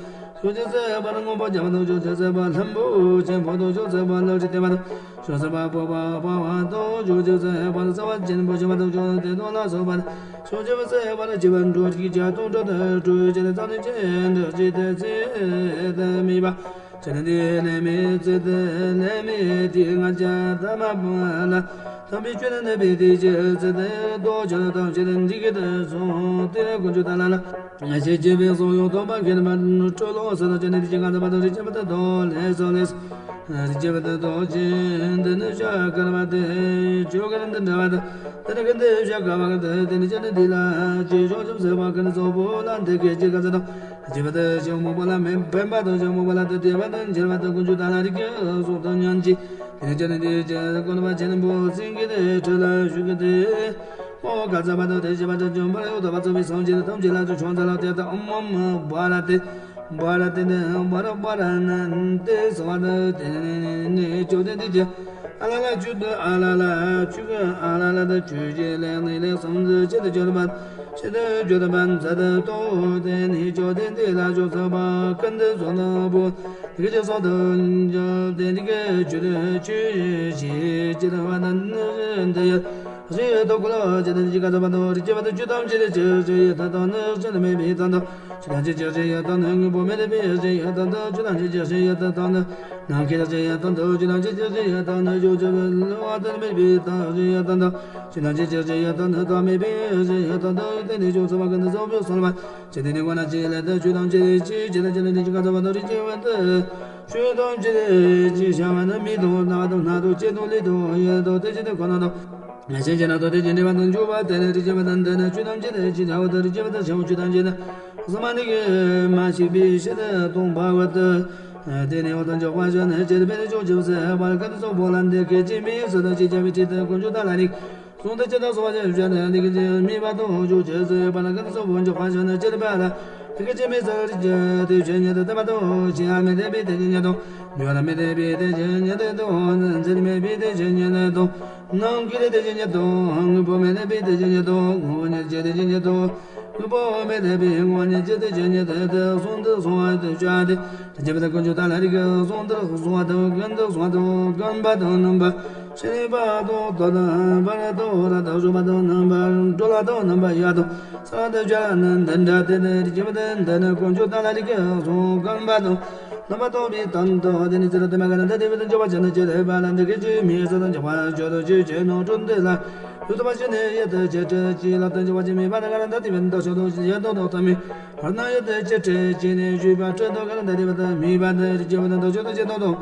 བྱང་ཆུབ་སེམས་དཔའ་ལ་མངོན་པར་རྒྱལ་བ་དང་བྱང་ཆུབ་སེམས་དཔའ་ལྷུན་པོ་ཆེན་པོ་དང་བྱང་ཆུབ་སེམས་དཔའ་ལ་རིགས་བརྟན་པ་དང་བྱང་ཆུབ་སེམས་དཔའ་སྤོབས་པ་འཕགས་པ་དང་བྱང་ཆུབ་སེམས་དཔའ་ལ་རྩ་བ་ཆེན་པོ་ཆེན་པོ་དང་བྱང་ཆུབ་དེ་དང་ལ་སོགས་པ་དང་བྱང་ཆུབ་སེམས་དཔའ་ལ་སྐྱེ་བ་འགྲོ་གི་བྱ་སྟོང་གྲོགས་དང་གྲོགས་བྱེད་དང་རྩ་ནས་ཅན་དུ་ཅི་སྟེ་ཚེ་དང་མེད་པ། ཅི་ལ་འདི་ལས་མི་ཚེ་དང་ལས་མི་དེ་ང་ཅག་ཐ་མ་པ་ལ། དམ་པའི་ཆོས་ནི་ནི་པའི་དེ་ཅི་ཚེ་དང་རྡོ་རྗེ་དང་ཅི་ལ་འདི་གི་དང་སོང་དེ་ལ་ཀུན་སྤྱོད་དང་ལ་ལ། ང་ཞེས་བགྱི་བའི་གསུང་ཡང་དམ་པ་མཁས་པ་སྤྲོ་ལོ་སོ་ལ་ཅི་ནི་དེ་ཅི་ག་ད་པ་དང་རིགས་ཅན་པ་དང་དོ་ལེ་སོ་ལེ། རིགས་ཅན་པ་དང་དོ་ཅི་འདི་ནི་ཤ་ཀར་བ་དེ་ཆོས་ཀར་འདི་འདྲ་བ་དང་དེ་ནི་ག་འདི་ཤ་ཀ་བ་ག་དེ་དེ་ནི་ཅི་ནི་འདི་ལ་ཅི་བྱང་ཆུབ་སེམས་དཔའ་ག་ནི་གཙོ་བོ་ལ་འདི་སྐད་ཅི་ག་ཚ་དང་། རྒྱས་པ་དང་ཞིང་རྨོངས་པ་ལ་མེ་འཕེན་པ་དང་ཞིང་རྨོངས་པ་ལ་དེ་དེ་བ་དང་འགྱུར་བ་དང་ཀུན་འབྱུང་དག་ལ་རིགས་ཀྱི་གཟུགས་དང་མཉམ་གྱི། དེ་ནི་ཅི་ནི་དེ་ཅི་དགོན་པ་ཆེན་པོ་སེང་གེ་དེ་ཁྲི་ལ་བཞུགས་ཀྱི་དེ། ཨོ་ག་ཚ་བ་དང་དེ་བཞི་པ་དང་འཇོམས་པར་ཡོད་དོ་བ་ཚོགས་པའི་སངས་རྒྱས་ཐམས་ཅད་ལ་དུ་ཕྱག་འཚལ་ལོ། དེ་ལྟར་ཨོམ་ཨོམ་བྷ་ར་ཏེ་བྷ་ར་ཏེ་ནི་བྷ་ར་བྷ་ར་ན་ཏེ་སོ་བ་དང་དེ་ནི་ནི་ཅོ་དེ་དེ་ཅི་ཨ་ལ་ལ་ཅུ་དུ་ཨ་ལ་ལ་ཅུ་གུ་ཨ་ལ་ལ་དང་ཅུ་ཅི་ལེགས་ནི་ལེགས་སམ་ཟི་ཅི་དུ་ཅོ་དུ་བ། ཆེད་དུ་གྱུར་པ་མཛད་དུ་གཏོགས་ཏེ་ནི་ཇོ་དེ་འདི་ལ་ཇོ་ཚ་བ་ཀུན་ཏུ་བཟང་ན་བུ། དེ་ཀྱི་སོགས་དུ་འཇོག་དེ་འདི་ཀྱི་ཇོ་དེ་ཆོས་ཞེས་བྱ་བ་ནི་འདི་ཡི་རིགས་དུ་ཀུ་ལོ་ཇི་ལྟར་ཇི་ག་ཚ་བ་དང་རིགས་ཀྱི་བ་དང་ཇོ་དམ་ཅི་རིགས་ཅི་ཞེས་ཡི་ད་དང་ནི་ཅི་ནི་མེད་པའི་དོན་དུ་ཇོ་དམ་ཅི་ཞེས་ཡི་ད་ནི་དངོས་པོ་མེད་པའི་ཞེས་ཡི་ད་དང་ཇོ་དམ་ཅི་ཞེས་ཡི་ད་དང་ནི། ནམ་མཁའི་རིགས་ཀྱི་ཡང་དོན་དུ་ཇི་ལྟར་ཇི་ལྟར་ཇི་ཡང་དོན་དུ་ཇོ་ཇོ་བོ་ལུ་བ་དང་མེད་པའི་དོན་ཇི་ཡང་དོན་དུ་ཇི་ལྟར་ཇི་ལྟར་ཇི་ཡང་དོན་དུ་དོན་མེད་པའི་ཇི་ཡང་དོན་དུ་དེ་ནི་ཇོ་ཚ་བ་ཀུན་ཏུ་བཟང་པོ་གསུངས་པ། ཇི་ལྟར་ནི་གོ་ན་ཇི་ལྟར་དུ་ཆོས་ཐམས་ཅད་ཅི་ཇི་ལྟར་ཇི་ལྟར་ནི་ཇི་ག་ཚ་བ་དང་རིགས་ཀྱི་བ་དུ་ཆོས་ཐམས་ཅད་ཅི་བྱ་བ་ནི་མི་དང་རྣ་དང་སྣ་དང་ལྕེ་དང་ལུས་དང་ཡིད་དང་དེ་ཇི་ལྟར་ཁོ་ན་དང་། ཞེས་བྱ་ན་དོ་དེ་ཇི་འདྲ་བ་དང་འཇུག་པ་དེ་ནི་རིགས་ཀྱི་བ་དང་འདི་ནི་ཆོས་ཐམས་ཅད་ཅི་བྱ་བ་དང་རིགས་ཀྱི་བ་དང་བྱ་བ་ཆོས་ཐམས་ཅད་ནི། གསང་བ་ནི་མ་ཞིག་པའི་ཕྱིར་དུ་སྟོང་པ་བར་དུ། དེ་ནས་འོག་ཏུ་འཇོག་པ་བཞིན་ནི་ཅེར་པེ་ནི་ཅོག་ཅིབ་སེ་བར་ཀ་ཏི་སོགས་པོ་ལ་འདི་སྐད་ཅེས་མི་སུ་དང་ཅི་བྱ་བའི་ཁྲིད་དུ་ཀུན་འཇུག་ད་ལ་ནི། གསུང་དུ་ཅི་དང་སོགས་པ་ཅི་བྱ་ནི་འདི་སྐད་ཅེས་མི་བ་དང་ཅོག་ཅིབ་སེ་བར་ཀ་ཏི་སོགས་པོ་འཇོག་པ་བཞིན་ནི་ཅེར་པེ་ལ། འདི་སྐད་ཅེས་མི་སུ་རིགས་ཀྱི་དེ་བྱེད་ཉིད་དུ་ལྟ་བ་དང་ཅི་ཡང་མི་ལྡན་པའི་དེ་བྱེད་ཉིད་དང་། འདུལ་བ་མི་ལྡན་པའི་དེ་བྱེད་ཉིད་དུ་འཛིན་མེད་པའི་དེ་བྱེད་ཉིད་དང་། ནམ་མཁའི་དེ་བྱེད་ཉིད་དང་དངོས་པོ་མི་ལྡན་པའི་དེ་བྱེད་ཉིད་དང་དངོས་པོ་ཉིད་ཀྱི་དེ་བྱེད་ཉིད་དང་། དངོས་པོ་མེད་པའི་དངོས་ཉིད་ཀྱི་དེ་བྱེད་ཉིད་དེ་དེ་གསུང་དུ་གསུང་བ་དེ་བྱ་སྟེ། དེ་བྱེད་པ་དེ་ཀུན་འཇུག་ད་ལ་རིགས་ཀྱི་གསུང་དུ་གསུང་བ་དང་ཀུན་ཏུ་གསུང་བ་དང་ཀུན་པ་དང་རྣམ་པ་ཤེས་པ་དང་དོན་དམ་པར་དོ་ར་དང་གཞོམ་པ་དང་རྣམ་པར་གྲོལ་བ་དང་རྣམ་པར་ཡལ་བ་དང་ས་ལ་དེ་བྱ་ནི་འདི་འདྲ་སྟེ་དེ་རིགས་ཀྱི་མི་དེ་འདི་ནི་ཀུན་འཇུག་ད་ལ་རིགས་ཀྱི་གསུང་ཀུན་པ་དང་རྣམ་པ་རྟོགས་པའི་དོན་དུ་དེ་ནི་ཚེ་རབས་དུ་མ་ག་ན་ད་དེ་བས་དང་འཇོག་པ་ཅན་ནི་ཅི་ལས་པ་ལ་འདི་སྐད་ཅེས་མི་སུ་དང་འཇོག་པ་ཆོས་དང་ཆོས་ཅན་ནོ་དྲུག་འདི་ལ། ཡུལ་དུ་མ་ཞིག་ནས་ཡུལ་དུ་ཅི་སྤྲད་ཅི་ལ་དང་འཇོག་པ་ཅི་མེད་པ་དང་ག་ན་ད་དེ་བས་དང་ཆོས་དང་ཡོད་དོ་དོ་ཐ་མི། བར་ན་ཡུལ་དུ་ཅི་སྤྲད་ཅི་ནས་ཞུས་པ་སྤྲད་དོ་ག་ན་ད་དེ་བས་དང་མེད་པ་དང་རིགས་ཀྱི་བ་དང་དང་ཆོས་དང་ཅི་དོ་དོ།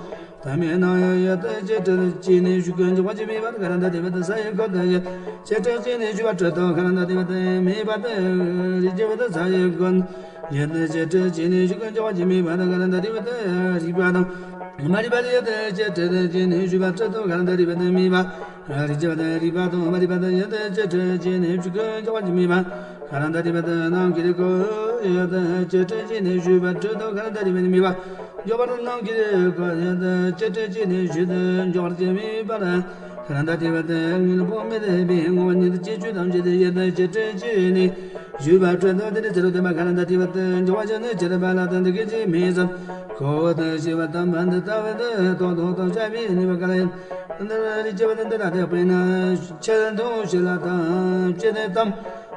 ཐ་མི་ན་ཡུལ་དུ་ཅི་སྤྲད་ཅི་ནས་ཞུས་ཀྱི་འཇོག་པ་ཅི་མེད་པ་དང་ག་ན་ད་དེ་བས་དང་ས་ཡི་ཀུན་དུ་ཡུལ་ཅི་སྤྲད་ཅི་ནས་ཞུས་པ་སྤྲད་དོ་ག་ན་ད་དེ་བས་དང་མེད་པ་དང་རིགས་ཀྱི་བ་དང་ས་ཡི་ཀུན། ཡུལ་དུ་ཅི་སྤྲད་ཅི་ནས་ཞུས་ཀྱི་འཇོག་པ་ཅི་མེད་པ་དང་ག་ན་ད་དེ་བས་དང་རིགས་པ་དང་། མ་རིག་པ་ལ་ཡུལ་དུ་ཅི་སྤྲད་ཅི་ནས་ཞུས་པ་སྤྲད་དོ་ག་ན་ད་དེ་བས་དང་མེད་པ། རིགས་ཀྱི་བ་དང་རིགས་པ་དང་མ་རིག་པ་དང་ཡུལ་དུ་ཅི་སྤྲད་ཅི་ནས་ཞུས་ཀྱི་འཇོག་པ་ཅི་མེད་པ། ག་ན་ད་དེ་བས་དང་ནམ་མཁའི་རིགས་ཀྱི་ཡུལ་དུ་ཅི་སྤྲད་ཅི་ནས་ཞུས་པ་སྤྲད་དོ་ག་ན་ད་དེ་བས་དང་མེད་པ། འཇོག་པ་དང་ནམ་མཁའི་རིགས་ཀྱི་ཡུལ་དུ་ཅི་སྤྲད་ཅི་ནས་ཞུས་དུ་འཇོག་པ་ཅི་མེད་པ། ག་ན་ད་དེ་བས་དང་དངོས་པོ་མེད་པའི་དངོས་པོ་ཉིད་ཀྱི་ཆོས་ཐམས་ཅད་དེ་ཡུལ་དུ་ཅི་སྤྲད་ཅི་ནས། ཞུས་པ་སྤྲད་དོ་དེ་ནི་ཚེ་རབས་དུ་མ་ག་ན་ད་དེ་བས་དང་འཇོག་པ་ཅི་ནས་ཅེར་པེ་ལ་དང་འདི་སྐད་ཅེས་མི་སུ། ཁོ་བོ་དང་ཤེས་པ་དམ་པ་འདི་ལྟ་བུ་དེ་དོན་དུ་དང་བྱ་བའི་ནུས་པ་ག་ལ་ཡིན། འདི་རིགས་ཀྱི་བ་དང་འདི་ལ་དེ་དཔེར་ན་ཆེད་དུ་ཤེས་ལ་དང་བཅས་ཏེ་དམ།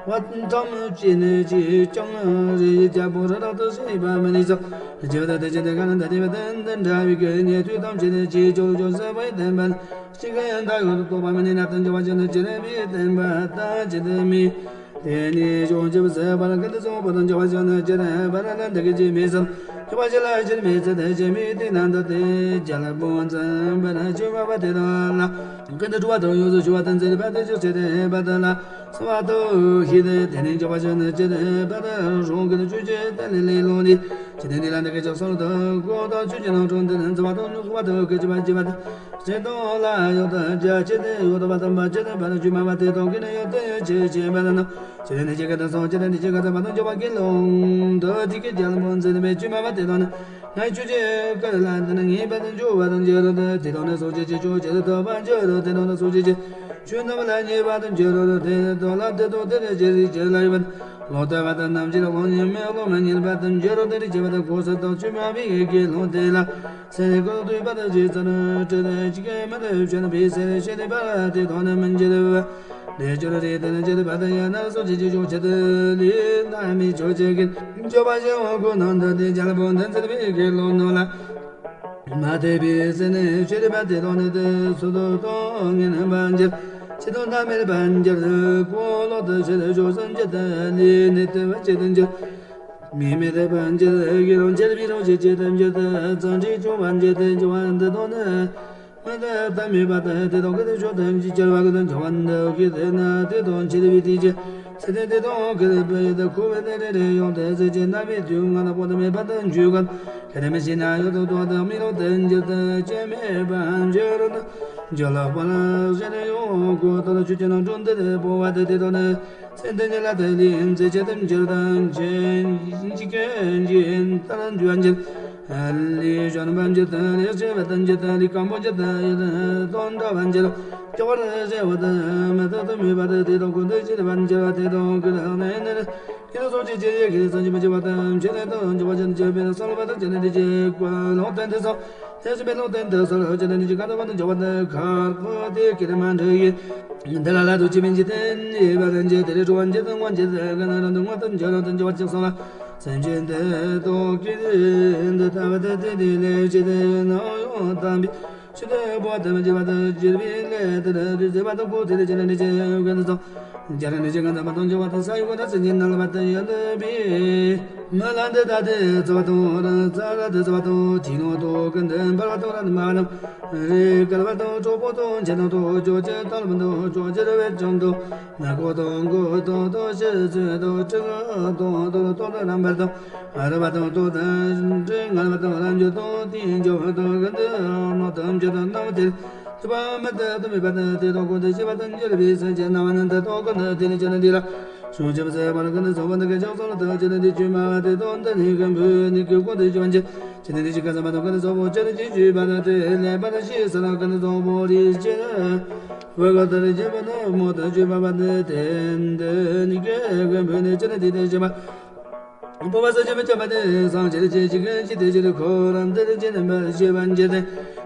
བ་ཐམས་ཅད་ནི་ཅིས་ཀྱང་རེ་ཡི་རྒྱལ་པོ་རི་རབ་ཏུ་ཞེས་པ་མི་ནི་ཙམ། རྒྱུ་དང་དེ་ཅན་དེ་ག་ནི་འདི་དེ་བ་དན་དན་འདྲ་བའི་གི་ཉེ་དུས་ཐམས་ཅད་ནི་ཅིས་ཀྱང་ཅུང་ཟད་པའི་བསྟན་པ་ལ་ཅི་ག་ཡང་ད་ཡོད་དུ་རྟོགས་པ་མི་ནི་ན་དང་འགྱུར་བ་ཅན་ནི་ཅི་རེ་བའི་བསྟན་པ་ལྟ་ཅི་དེ་མི། དེ་ནི་ཅུང་ཅི་བ་ཟད་པ་ལ་ག་འདི་ཚོ་བ་དང་འགྱུར་བ་ཅན་ནི་ཅི་རེ་བ་ལ་ལ་འདི་གི་ཅི་མི་སམ། འགྱུར་བ་ཅན་ལ་ཅི་མི་ཚེ་དེ་ཅི་མི་དེ་ན་འདི་དེ་རྒྱལ་པོ་འཛིན་པ་ན་ཅི་མ་བ་དེ་དང་ལ། གི་འདི་སྤྲུལ་བ་དང་ཡོངས་སུ་ཞུ་བ་དང་མཛད་པ་དང་ཅི་ཆེ་དེ་བ་དང་ལ། གསང་བ་དང་ཤེས་ཏེ་དེ་ནི་འགྱུར་བ་ཅན་ནི་ཅི་རེ་བ་དང་རང་གི་ཆོས་ཅན་དེ་ལས་ལས་ལོང་ནི། ཅི་དེ་འདི་ལ་འདི་གི་ཅག་སོང་དང་གོ་དང་ཆོས་ཅན་ནང་དྲུང་དེ་ནི་འཛིན་པ་དང་ཉུག་པ་དང་གི་ཅི་བ་ཅི་བ་དང་། ཅི་དང་ལ་ཡོད་དང་རྒྱ་ཅི་དེ་ཡོད་དང་བ་དང་བ་ཅི་དེ་བ་དང་ཆོས་མ་བ་དེ་དང་གི་ནི་ཡོད་དེ་ཡོད་ཅི་ཅི་བ་དང་ནོ། ཅི་དེ་འདི་ཅི་ག་དང་སོང་ཅི་དེ་འདི་ཅི་ག་དང་བ་དང་འགྱུར་བ་གི་ལོང་དང་དེ་གི་རྒྱལ་པོ་འཛིན་པའི་ཆོས་མ་བ་དེ་དང་ནི། ང་ཆོས་ཀྱི་བཀའ་ལ་འདི་ནི་ངེས་པར་དུ་འཇུག་པ་དང་འགྱུར་རོ། དེ་དང་ནི་སོ་སྐྱེ་ཀྱི་ཆོས་ཀྱི་ཐོབ་པར་འགྱུར་རོ། དེ་དང་ནི་སོ་སྐྱེ་ཀྱི་ཆོས་རྣམས་ལ་ངེས་པར་དུ་འགྱུར་རོ། དེ་དང་ལ་དེ་དང་དེ་ནི་ཅི་རིགས་ཅི་ལ་ཡོད་པ་ལོག་ལྟ་བ་དང་རྣམ་འབྱེད་ལོག་ཉིད་མེད་ལོག་མ་ཉིད་པ་དང་འགྱུར་རོ། དེ་རིགས་ཀྱི་བ་དང་གོ་ས་དང་ཆོས་མ་བའི་དགེ་སློང་དེ་ལ་སེམས་ཀུན་ཏུ་བརྟག་ཅིང་ཙམ་དྲི་དང་ཅི་ག་མི་འདུག་བྱོན་པའི་སེམས་ཤེས་པ་དེ་དང་ནི་མི་འགྱུར་བ། ལས་སྦྱོར་རེ་ལྡན་བྱེད་པ་དང་ཡང་ན་སོ་སྐྱེ་ཀྱི་ཆོས་ཅན་དུ་ལས་རྣམ་སྨིན་ཆོས་ཅན་གྱི་འགྱུར་བ་ཞེས་པ་ཁོ་ན་འདི་ནི་རྒྱལ་པོ་འདི་འཛིན་པའི་དགེ་སློང་རྣམས་ལ་མ་དད་པའི་སེམས་ནི་ཤེས་རིག་པ་དེ་དང་ནི་དེ་སུ་དང་ངེས་པར་འགྱུར། ཅི་དང་ཐ་མལ་པར་འགྱུར། ཁོ་ལོག་ཏུ་ཕྱིར་ཞོག་སེམས་ཅན་དུ་ལས་ནི་དེ་བ་ཅན་དུ་འགྱུར། མི་མི་དད་པར་འགྱུར། དགེ་སློང་འགྱུར་བའི་རང་བཞིན་ཅན་དུ་འགྱུར་ཏེ། ཙམ་ཞིག་བྱུང་བར་འགྱུར་ཏེ། འགྱུར་བ་འདི་དང་ནི། མི་དེ་ལྟ་མེད་པ་དང་དེ་དང་གི་དེ་ཆོས་ཐམས་ཅད་སྐྱེ་བ་གི་དང་འཇོག་པ་འདི་གི་དེ་ན་དེ་དང་འཆི་བའི་དུས་ཀྱི་ཚེ་དེ་དེ་དང་གི་དེ་པའི་དེ་ཁོ་བའི་དེ་རེ་རེ་ཡོང་སྟེ་ཟེར་གྱི་རྣམ་པའི་དུས་ང་ལ་པོ་དེ་མེད་པ་དང་འཇུག་གམ་ག་དེ་མི་ཤེས་ན་ཡོད་དོ་དོ་དང་མི་ལོག་དེ་འགྱུར་དུ་སྐྱེ་མེད་པ་འགྱུར་རོ། འཇོག་ལ་པ་ལ་ཟེར་ནས་ཡོང་གོ་དོ་ཆོས་ཀྱི་ནང་དྲུང་དེ་རེ་པོ་བ་དེ་དེ་དང་ནི། སེམས་དེ་ཉིད་ལ་དེ་ལས་མཛེས་བྱེད་དུ་འགྱུར་དང་ཅན་འཇིག་གི་འཇིག་ལྟར་འདུ་བ་འགྱུར། ལས་གཞོན་པ་འགྱུར་དང་ལས་ཆེ་བ་དང་འགྱུར་དང་ལས་སྐམ་པོ་འགྱུར་དང་ཡུལ་དང་འདྲ་བ་འགྱུར། སྐྱོ་བར་བྱེད་པ་དང་མི་ཐུབ་ཏུ་མོས་པ་དང་དེ་དང་ཀུན་ཏུ་སྐྱེ་བར་འགྱུར་བ་དེ་དང་ཀུན་ནས་ནི་ཡིད་སོགས་ཀྱི་ཅི་ཡི་གེ་སངས་རྒྱས་མི་བྱེད་པ་དང་ཆེ་ལས་དང་འགྱུར་བ་ཅན་གྱི་པའི་སོལ་བ་དང་ཅི་ནས་དེ་ཀྱི་ཀུན་ལོག་ལྡན་དུ་སོང་། དེ་བཞིན་པའི་ལོག་ལྟན་དུ་སོང་ལ་ཅི་ནས་ནི་ཅི་ག་དང་བ་དང་འཇོག་པ་དང་ཁར་ཁོ་དེ་ཀྱི་མ་འདྲ་ཡིན། འདི་ལ་ལ་དུ་ཅི་མིན་ཅི་བསྟན་ཡོད་པ་དང་ཅི་དེ་རེ་འགྲོ་བ་ཅི་དང་ངོ་ཅི་དེ་ག་ན་རང་དུ་ངོ་དང་འཇོག་རང་དུ་འཇོག་པ་ཅི་སོང་ལ། སེམས་ཅན་དེ་དོ་ཀི་དེ་འདི་ལྟ་བ་དེ་དེ་དེ་ལས་ཅི་དེ་ཡོད་ན་ཡོད་དམ་པའི་ཆོས་དེ་བོ་དམ་ཅི་བ་དང་ཅི་བའི་ལས་དེ་དེ་ཟེར་བ་དང་ཀུ་དེ་དེ་ཅི་ནས་ནི་ཅི་ག་དུ་སོང་། རྒྱ་ར་ནི་ཅི་གང་དང་མ་དང་འཇོག་པ་དང་ས་ཡི་གོ་དང་སེམས་ཅན་ནང་ལ་བ་དང་ཡོད་དམ་པའི། མ་ལ་འདི་ལྟ་སྟེ་ཚ་བ་དང་ར་ཚ་ར་དེ་ཚ་བ་དང་དེ་ནོ་དོ་ཀུན་ཏུ་འབར་བ་དང་ར་ནི་མ་རྣམས་རེ་སྐལ་བ་དང་གྲོགས་པོ་དང་ཆེ་དང་དོ་ཅོ་ཅེ་ཏང་ལ་མི་དང་ཅོ་ཅེ་ར་བའི་ཅང་དང་ན་ཀོ་དང་གོ་དང་དོ་ཤེ་ཚུ་དང་ཀྲི་ག་དང་དོ་དོ་དོ་ར་རྣམ་པར་དང་ར་བ་དང་དོ་དང་ཀྲི་ངལ་བ་དང་ར་འཇུ་དང་དེ་འཇོ་བ་དང་ཀུན་ཏུ་ནོ་དང་ཅེ་དང་རྣམ་དེ། ཐུབ་པ་མི་ལྟ་དུ་མེད་པ་དང་དེ་དང་ཀུན་ཏུ་ཤེས་པ་དང་འགྱུར་བའི་སེམས་ཅན་རྣམས་ནི་འདི་དང་ཀུན་ཏུ་དེ་ནི་ཅི་ནི་འདི་ལ། ཤོང་ཆེན་པོ་ཟད་པར་ཀུན་ཏུ་སོགས་པ་འདི་སྐད་ཅོག་ཙམ་ལ་ཐུག་ཅི་ནི་འདི་ཆོས་སྨྲ་བ་དེ་དང་འདི་ནི་ཀུན་པོའི་ནི་ཀུན་ཏུ་ཞི་བ་འགྱུར། ཅི་ནི་འདི་ཞི་ཁ་ཟ་མ་དང་ཀུན་ཏུ་སོགས་པོ་ཅི་ནི་ཅི་ཞུས་པ་དང་དེ་ལེགས་པར་ཤེས་ས་ལ་ཀུན་ཏུ་སོགས་པོ་རིག་ཅི་ནི། བུ་ག་ལྟར་བྱེད་པ་ནི་མོ་དང་བྱེད་པ་པ་ནི་དེ་འདི་ནི་ཀུན་པོའི་ནི་ཅི་ནི་འདི་དེ་ཞི་བ། སྤོབས་པ་སངས་རྒྱས་མི་སྐྱོ་བ་དེ་སངས་རྒྱས་ཀྱི་ཅི་གང་ཅི་དེ་ཅི་ལ་ཁོ་རང་དེར་ཅི་ནི་མ་ཤེས་པ་འཇལ་ཏེ།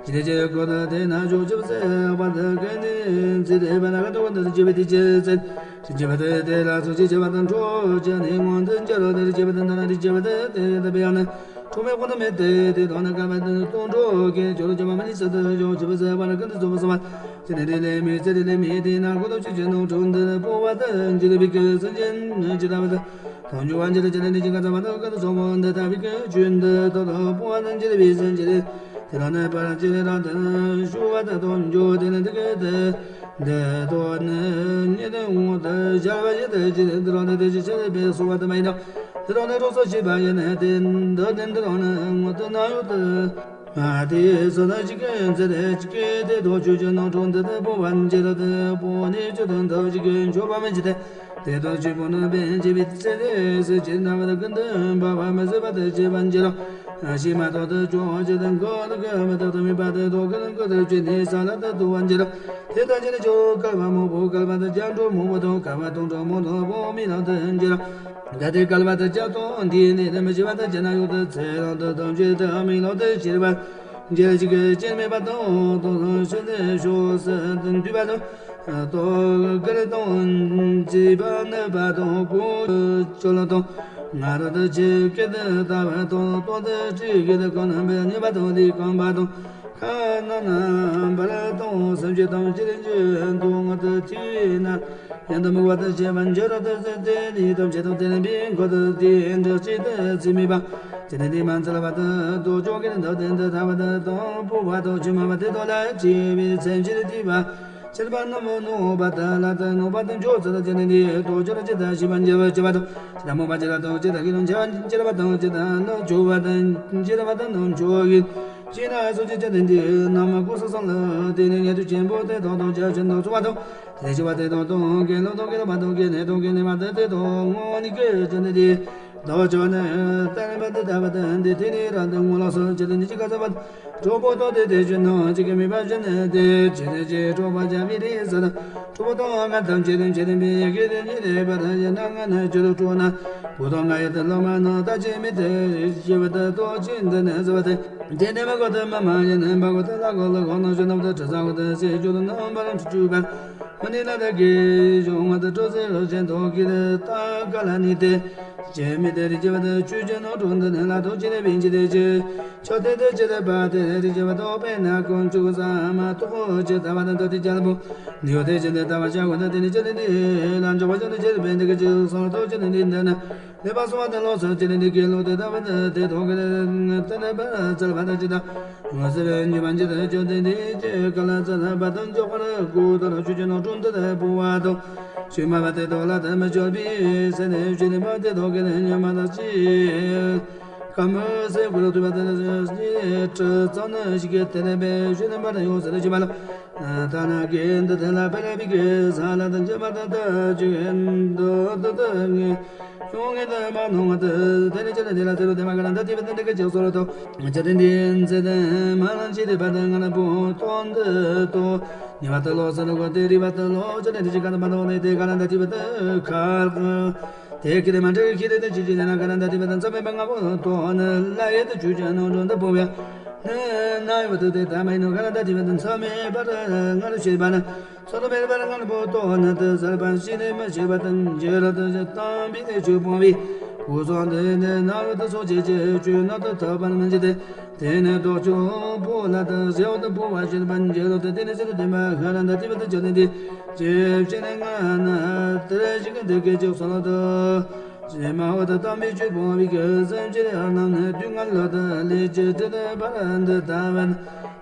ཅི་དེ་ཅི་ཁོ་ན་དེ་ན་ཕྱོགས་ཆུབ་སེམས་དཔའ་དེ་གན་ནི་ཚེ་དེ་བ་ན་ག་དོ་ག་དེ་ཅི་བ་དེ་ཅི་ཟེར། ཅི་ཅི་བ་དེ་དེ་ལ་སོ་ཅི་ཅི་བ་དང་ཁྲོ་ཅི་ནི་མངོན་དུ་འཇལ་རོ་དེ་ཅི་བ་དེ་ན་དེ་ཅི་བ་དེ་དེ་དེ་བ་ཡང་ན། ཁྲོ་མེད་ཁོ་ན་མེད་དེ་དེ་དོ་ན་ག་བ་དེ་སྟོང་ཁྲོ་གི་ཅོ་རོ་ཅི་བ་མ་ནི་ས་དེ་ཕྱོགས་ཆུབ་སེམས་དཔའ་ན་གན་དེ་ཚོ་བ་སོ་བ། ཅི་ནི་དེ་ལས་མི་ཚེ་དེ་ལས་མི་དེ་ན་ཁོ་དོ་ཅི་ཅི་ནོ་ཁྲོ་འདི་སྤོབས་པ་དེ་འཇལ་བའི་གི་སེམས་ཅན་ཅི་ལྟ་བ་དེ། དོན་འཇུག་པ་འཇལ་ཅི་ནི་ནི་ཅི་ག་ཙམ་པ་དང་ག་དུ་སོང་བ་འདི་ལྟ་བུའི་ཀུན་སྤྱོད་འདི་ལྟ་དང་སྤོང་བ་དང་འཇལ་བའི་སེམས་ཅན་དེ་དང་ནི་པར་ཅི་ནི་རང་དང་ཞུ་བ་དང་དོན་འཇུག་དེ་ནི་འདི་སྐད་དེ། འདི་ལྟོ་ནི་ཉིད་དུ་ངོ་དུ་སྦྱར་བ་ཡིན་དུ་ཅི་འདི་རང་ནི་དེ་ཅི་ཆེ་བའི་གསོལ་བ་དུ་མ་ཡིན་ནོ། འདི་རང་ནི་རོགས་སོ་ཞེས་པ་ཡིན་ནི་དེ་འདི་ནི་འདི་རང་ནི་ངོ་དུ་ན་ཡོད་དུ། ང་དེ་སོ་ན་ཅི་ཀན་ཚེ་རེ་ཅི་ཀན་དེ་དོ་ཆོས་ཅན་ནང་དྲུང་འདི་དུ་སྤོང་བ་འཇལ་དུ་སྤོང་ནི་ཅི་དང་འདི་ཅི་ཀན་མཆོད་པ་མི་འཇལ་ཏེ། དེ་དག་ཆོས་པོ་ནི་བེན་བྱེད་པའི་ཚེ་རེ་སུ་ཅི་ན་བ་ཀུན་ཏུ་འབབ་པ་མི་བཟོད་པ་དེ་བྱེད་པ་འཇལ་ལོ། ཤི་མ་ཐོག་ཏུ་ཅོག་ཅི་དང་གོ་ནི་གི་མི་ཐོག་ཏུ་མི་པ་དེ་ཐོག་གི་ནི་གོ་དུ་ཅི་ནི་ས་ལ་དུ་དུ་བ་འཇལ་ལོ། དེ་དག་ཅི་ནི་ཅོག་བསྐལ་པ་མང་པོ་བསྐལ་པ་དུ་རྒྱ་འགྲོ་མང་པོ་དང་བསྐལ་པ་སྟོང་ཕྲག་མང་དུ་བོ་མི་ལ་དུ་འཇལ་ལོ། ག་དེ་བསྐལ་པ་དུ་རྒྱ་སྟོང་འདི་ནི་དུ་མི་ཤི་བ་དུ་ཅི་ན་ཡོད་དུ་ཚེ་རང་དུ་དུ་འཇལ་དུ་མི་ལ་དུ་ཤི་བ་འཇལ་ཅི་གི་ཅི་མེད་པ་དང་དུ་ཤི་དུ་ཤོག་སུ་དུ་འདུས་པ་དང་། ཏོག་དཀར་དང་བཅས་པ་ནི་བ་དང་ཀོ་ཅོལ་དང་ང་རོ་དང་ཆེ་སྐད་དུ་ལྟ་བ་དང་ཏོག་ཏུ་ཁྲི་གེ་དུ་ཀོ་ནམ་པའི་ཉེ་བ་དང་ལས་རྐང་པ་དང་ཁ་ན་ན་བར་དང་སེམས་ཅན་ཐམས་ཅད་འཇུ་དང་ངོ་དུ་ཐིག་ན་ཡང་དུ་དམིགས་པ་དང་བཅས་པ་འཇུ་ར་དུ་ཟེར་ཏེ་ནི་ཐམས་ཅད་དང་དེ་ལ་འབིང་ཁོ་དུ་དེ་འདྲ་ཅིག་ཏུ་ཚིག་མེད་པ། ཅི་ནི་དེ་མ་འཚལ་བ་དང་དོ་ཅོག་གི་འདོད་ལྡན་དུ་ཐ་བ་དང་དང་པོ་བ་དང་ཕྱི་མ་བ་དེ་དག་ལ་སྐྱེ་བའི་སེམས་ཅན་དེ་བ། ཆེར་པ་རྣམས་ནོག་པ་དང་ལ་དང་ནོག་པ་དང་མཆོག་ཚུལ་ཅི་ནི་དེ་དོ་ཅོག་ཅི་ལྟར་ཤེས་པ་འཇལ་བར་བྱེད་པ་དང་ཅི་ལྟར་མོས་པ་ཅི་ལྟར་དང་ཅི་ལྟར་ཁས་བླངས་བྱ་བ་ཅི་ལྟར་བ་དང་ཅི་ལྟར་ལ་མཆོག་པ་དང་ཅི་ལྟར་བ་དང་ནོག་མཆོག་གི་ཅི་ན་སོ་ཅི་ཅི་ནི་དེ་རྣམ་སྐུ་གསུམ་ལ་དེ་ནི་ཉན་ཐོས་ཆེན་པོ་དེ་དག་དང་བྱ་ཆེན་དང་ཚོགས་པ་དང་དེ་ནི་ཤི་བ་དེ་དག་དང་དགེ་སློང་དང་དགེ་སློང་མ་དང་དགེ་འདུན་དང་དགེ་འདུན་མ་དང་དེ་དག་དངོས་གཉིས་ཀྱི་ཅི་ནི་དེ། ལོ་ཅོག་ནི་བསྟན་པ་འདི་ལྟ་བུ་དང་འདི་དེ་ནི་རང་དུ་ངོ་ལོག་སོ་ཅི་དང་ཉིད་ཀྱི་ག་ས་བ་གྲོགས་པོ་ཏོ་དེ་དེ་བཞིན་ནོ་ཅི་གི་མི་བ་བཞིན་ནི་དེ་ཅི་དེ་ཅི་གྲོགས་པ་བྱ་བའི་རིགས་སུ་དང་གྲོགས་པོ་ཏོ་ང་ཐམས་ཅད་དང་ཅི་དང་བའི་ཡི་གེ་དེ་ཉིད་ལས་པ་དང་ཡིན་ན་ང་ནི་ཅི་དུ་གྲོགས་ན་བུ་དང་ང་ཡི་དུ་ལོ་མ་ནོ་ད་ཅི་མི་དེ་ཞི་བ་དུ་ཏོ་ཅི་འདི་ནི་ཟི་བ་དེ་དེ་ནི་མ་གོ་དུ་མ་མ་ཡིན་ནི་མ་གོ་དུ་ལ་གོ་ལ་གོ་ནོ་ཞུ་ནོ་དུ་དྲི་ས་གོ་དུ་སེ་ཞུ་དུ་ནོ་བ་རང་ཆུ་ཆུ་བ། མ་ནི་ན་ད་གི་ཞུ་ང་དུ་གྲོགས་སེ་རོ་ཅན་ཏོ་གི་དུ་ད་ག་ལ་ནི་དེ། ཅེས་མི་དེ་རིགས་ཀྱི་བ་དང་ཆོས་ཀྱི་ནོར་འཁྲུལ་འདི་ནི་ལ་ཐོག་ཅི་ནས་བིན་ཅི་དེ་ཅི། ཆོས་དེ་དེ་ཅི་དེ་པ་དེ་རིགས་ཀྱི་བ་དོག་པས་ན་ཀུན་ཚུགས་ས་མ་ཐོག་ཅི་ད་བ་དང་དོ་དེ་རྒྱལ་པོ། འདི་ཡོད་དེ་ཅི་དེ་ད་བ་ཤ་གོ་དེ་དེ་ནི་ཅི་དེ་འདི་ལ་འཇོག་པ་ཅི་དེ་ཅི་དེ་བེན་དེ་གི་ཅི་སོང་ཐོག་ཅི་དེ་འདི་འདི་ནི་ལེགས་པ་སོང་བ་དེ་ལོག་སོང་ཅི་དེ་འདི་གི་ལོག་དེ་ད་བ་དེ་དེ་ཐོག་གི་དེ་དེ་ནི་པ་ཚལ་བ་དང་ཅི་ད། ངོ་ཟེར་ཉི་མ་འཇིག་ཏུ་སྐྱོ་སྟེ་འདི་ཅེས་ག་ལ་ཙ་ལ་བ་དང་འཇོག་པར་དགོས་དོར་ཆུ་ཆུ་ནོར་འཁྲུལ་འདི་ལ་བུ་བ་དང་ཤུལ་མ་བ་དེ་དོ་ལ་དམ་སྦྱོར་བའི་སེ་ནས་ཤུལ་མ་དེ་དོ་གི་ནས་ཉི་མ་དང་ཅི་ཁམ་སེ་གུ་རུ་ཐུབ་པ་དེ་ནས་ཤི་ཁྲི་ཙམ་ནས་ཤི་གེ་དེ་ནས་པའི་ཤུལ་མ་དང་ཡོང་ཟེར་ཤི་མ་ལ་ཐ་ན་གེ་འདི་དེ་ལ་པེ་ར་བི་གེ་ས་ལ་དང་ཅི་མ་དང་ད་ཅི་གེ་འདོ་དུ་དུ་ངེ། ཡོང་ངེ་དུ་མ་ནོང་དུ་དེ་ནི་ཅི་ནི་དེ་ལ་དེ་རུ་དེ་མ་ག་ན་ད་དེ་བ་དེ་འདི་ག་ཅིག་སོ་རུ་དོ། ཅི་དེ་འདི་འཛེ་དེ་མ་ལ་ཅི་དེ་བ་དེ་ང་ལ་བུ་དོན་དུ་དོ། ཉི་བ་དུ་ལོ་ས་རུ་གོ་དེ་རི་བ་དུ་ལོ་ཅི་ནི་དེ་ཅི་ག་ན་མ་ནོང་ནི་དེ་ག་ན་ད་དེ་བ་དུ་ཁ་དེ་ཁི་དེ་མ་འདྲ་ཁི་དེ་དེ་ཅི་ཅི་ནི་ན་ག་ན་ད་དེ་བ་དུ་འཛམ་མེད་པ་ང་བུ་དོ་ནི་ལ་ཡེ་དུ་ཆུ་ཅན་ནོ་འགྲོ་འདི་བུ་བ་ནི་ན་ཡོ་དུ་དེ་ད་མ་ཡིན་ནོ་ག་ན་ད་དེ་བ་དུ་འཛམ་མེད་པ་ང་རུ་ཤེས་པ་ནི། ཚོར་བའི་བར་ང་ལ་བོ་ཏོ་ན་དུ་གསལ་བར་ཤེས་ནས་མ་ཤེས་པ་དང་འགྱུར་དུ་བཏང་བའི་ཆོས་སྤོང་བའི་སྐུ་གསུང་ཐུགས་ནི་ན་རུ་དུ་སོ་ཆེ་ཆེ་ཆོས་ན་དུ་ཐོབ་པར་མི་འགྱུར་ཏེ། དེ་ནི་ལྡོག་ཕྱོགས་པོ་ལ་དུ་ཟེའུ་དུ་བོ་བ་ཤེས་པར་འགྱུར་དུ་དེ་ནི་ཟེར་དུ་དེ་མ་ཧ་ལ་འདའ་དེ་བ་དུ་འགྱུར་ནས་དེ་ཅེས་བཤད་ནས་ང་ན་དེར་ཞིག་འདི་སྐད་ཅེས་གསུངས་ལ་དུ། ཞེས་མ་འོ་དུ་བཏང་བའི་ཆོས་སྤོང་བའི་གི་སེམས་ཅན་རྣམས་ནི་དུས་ངན་ལོ་དུ་ལས་ཀྱི་དྲི་ནི་བར་འདི་ལྟ་བ།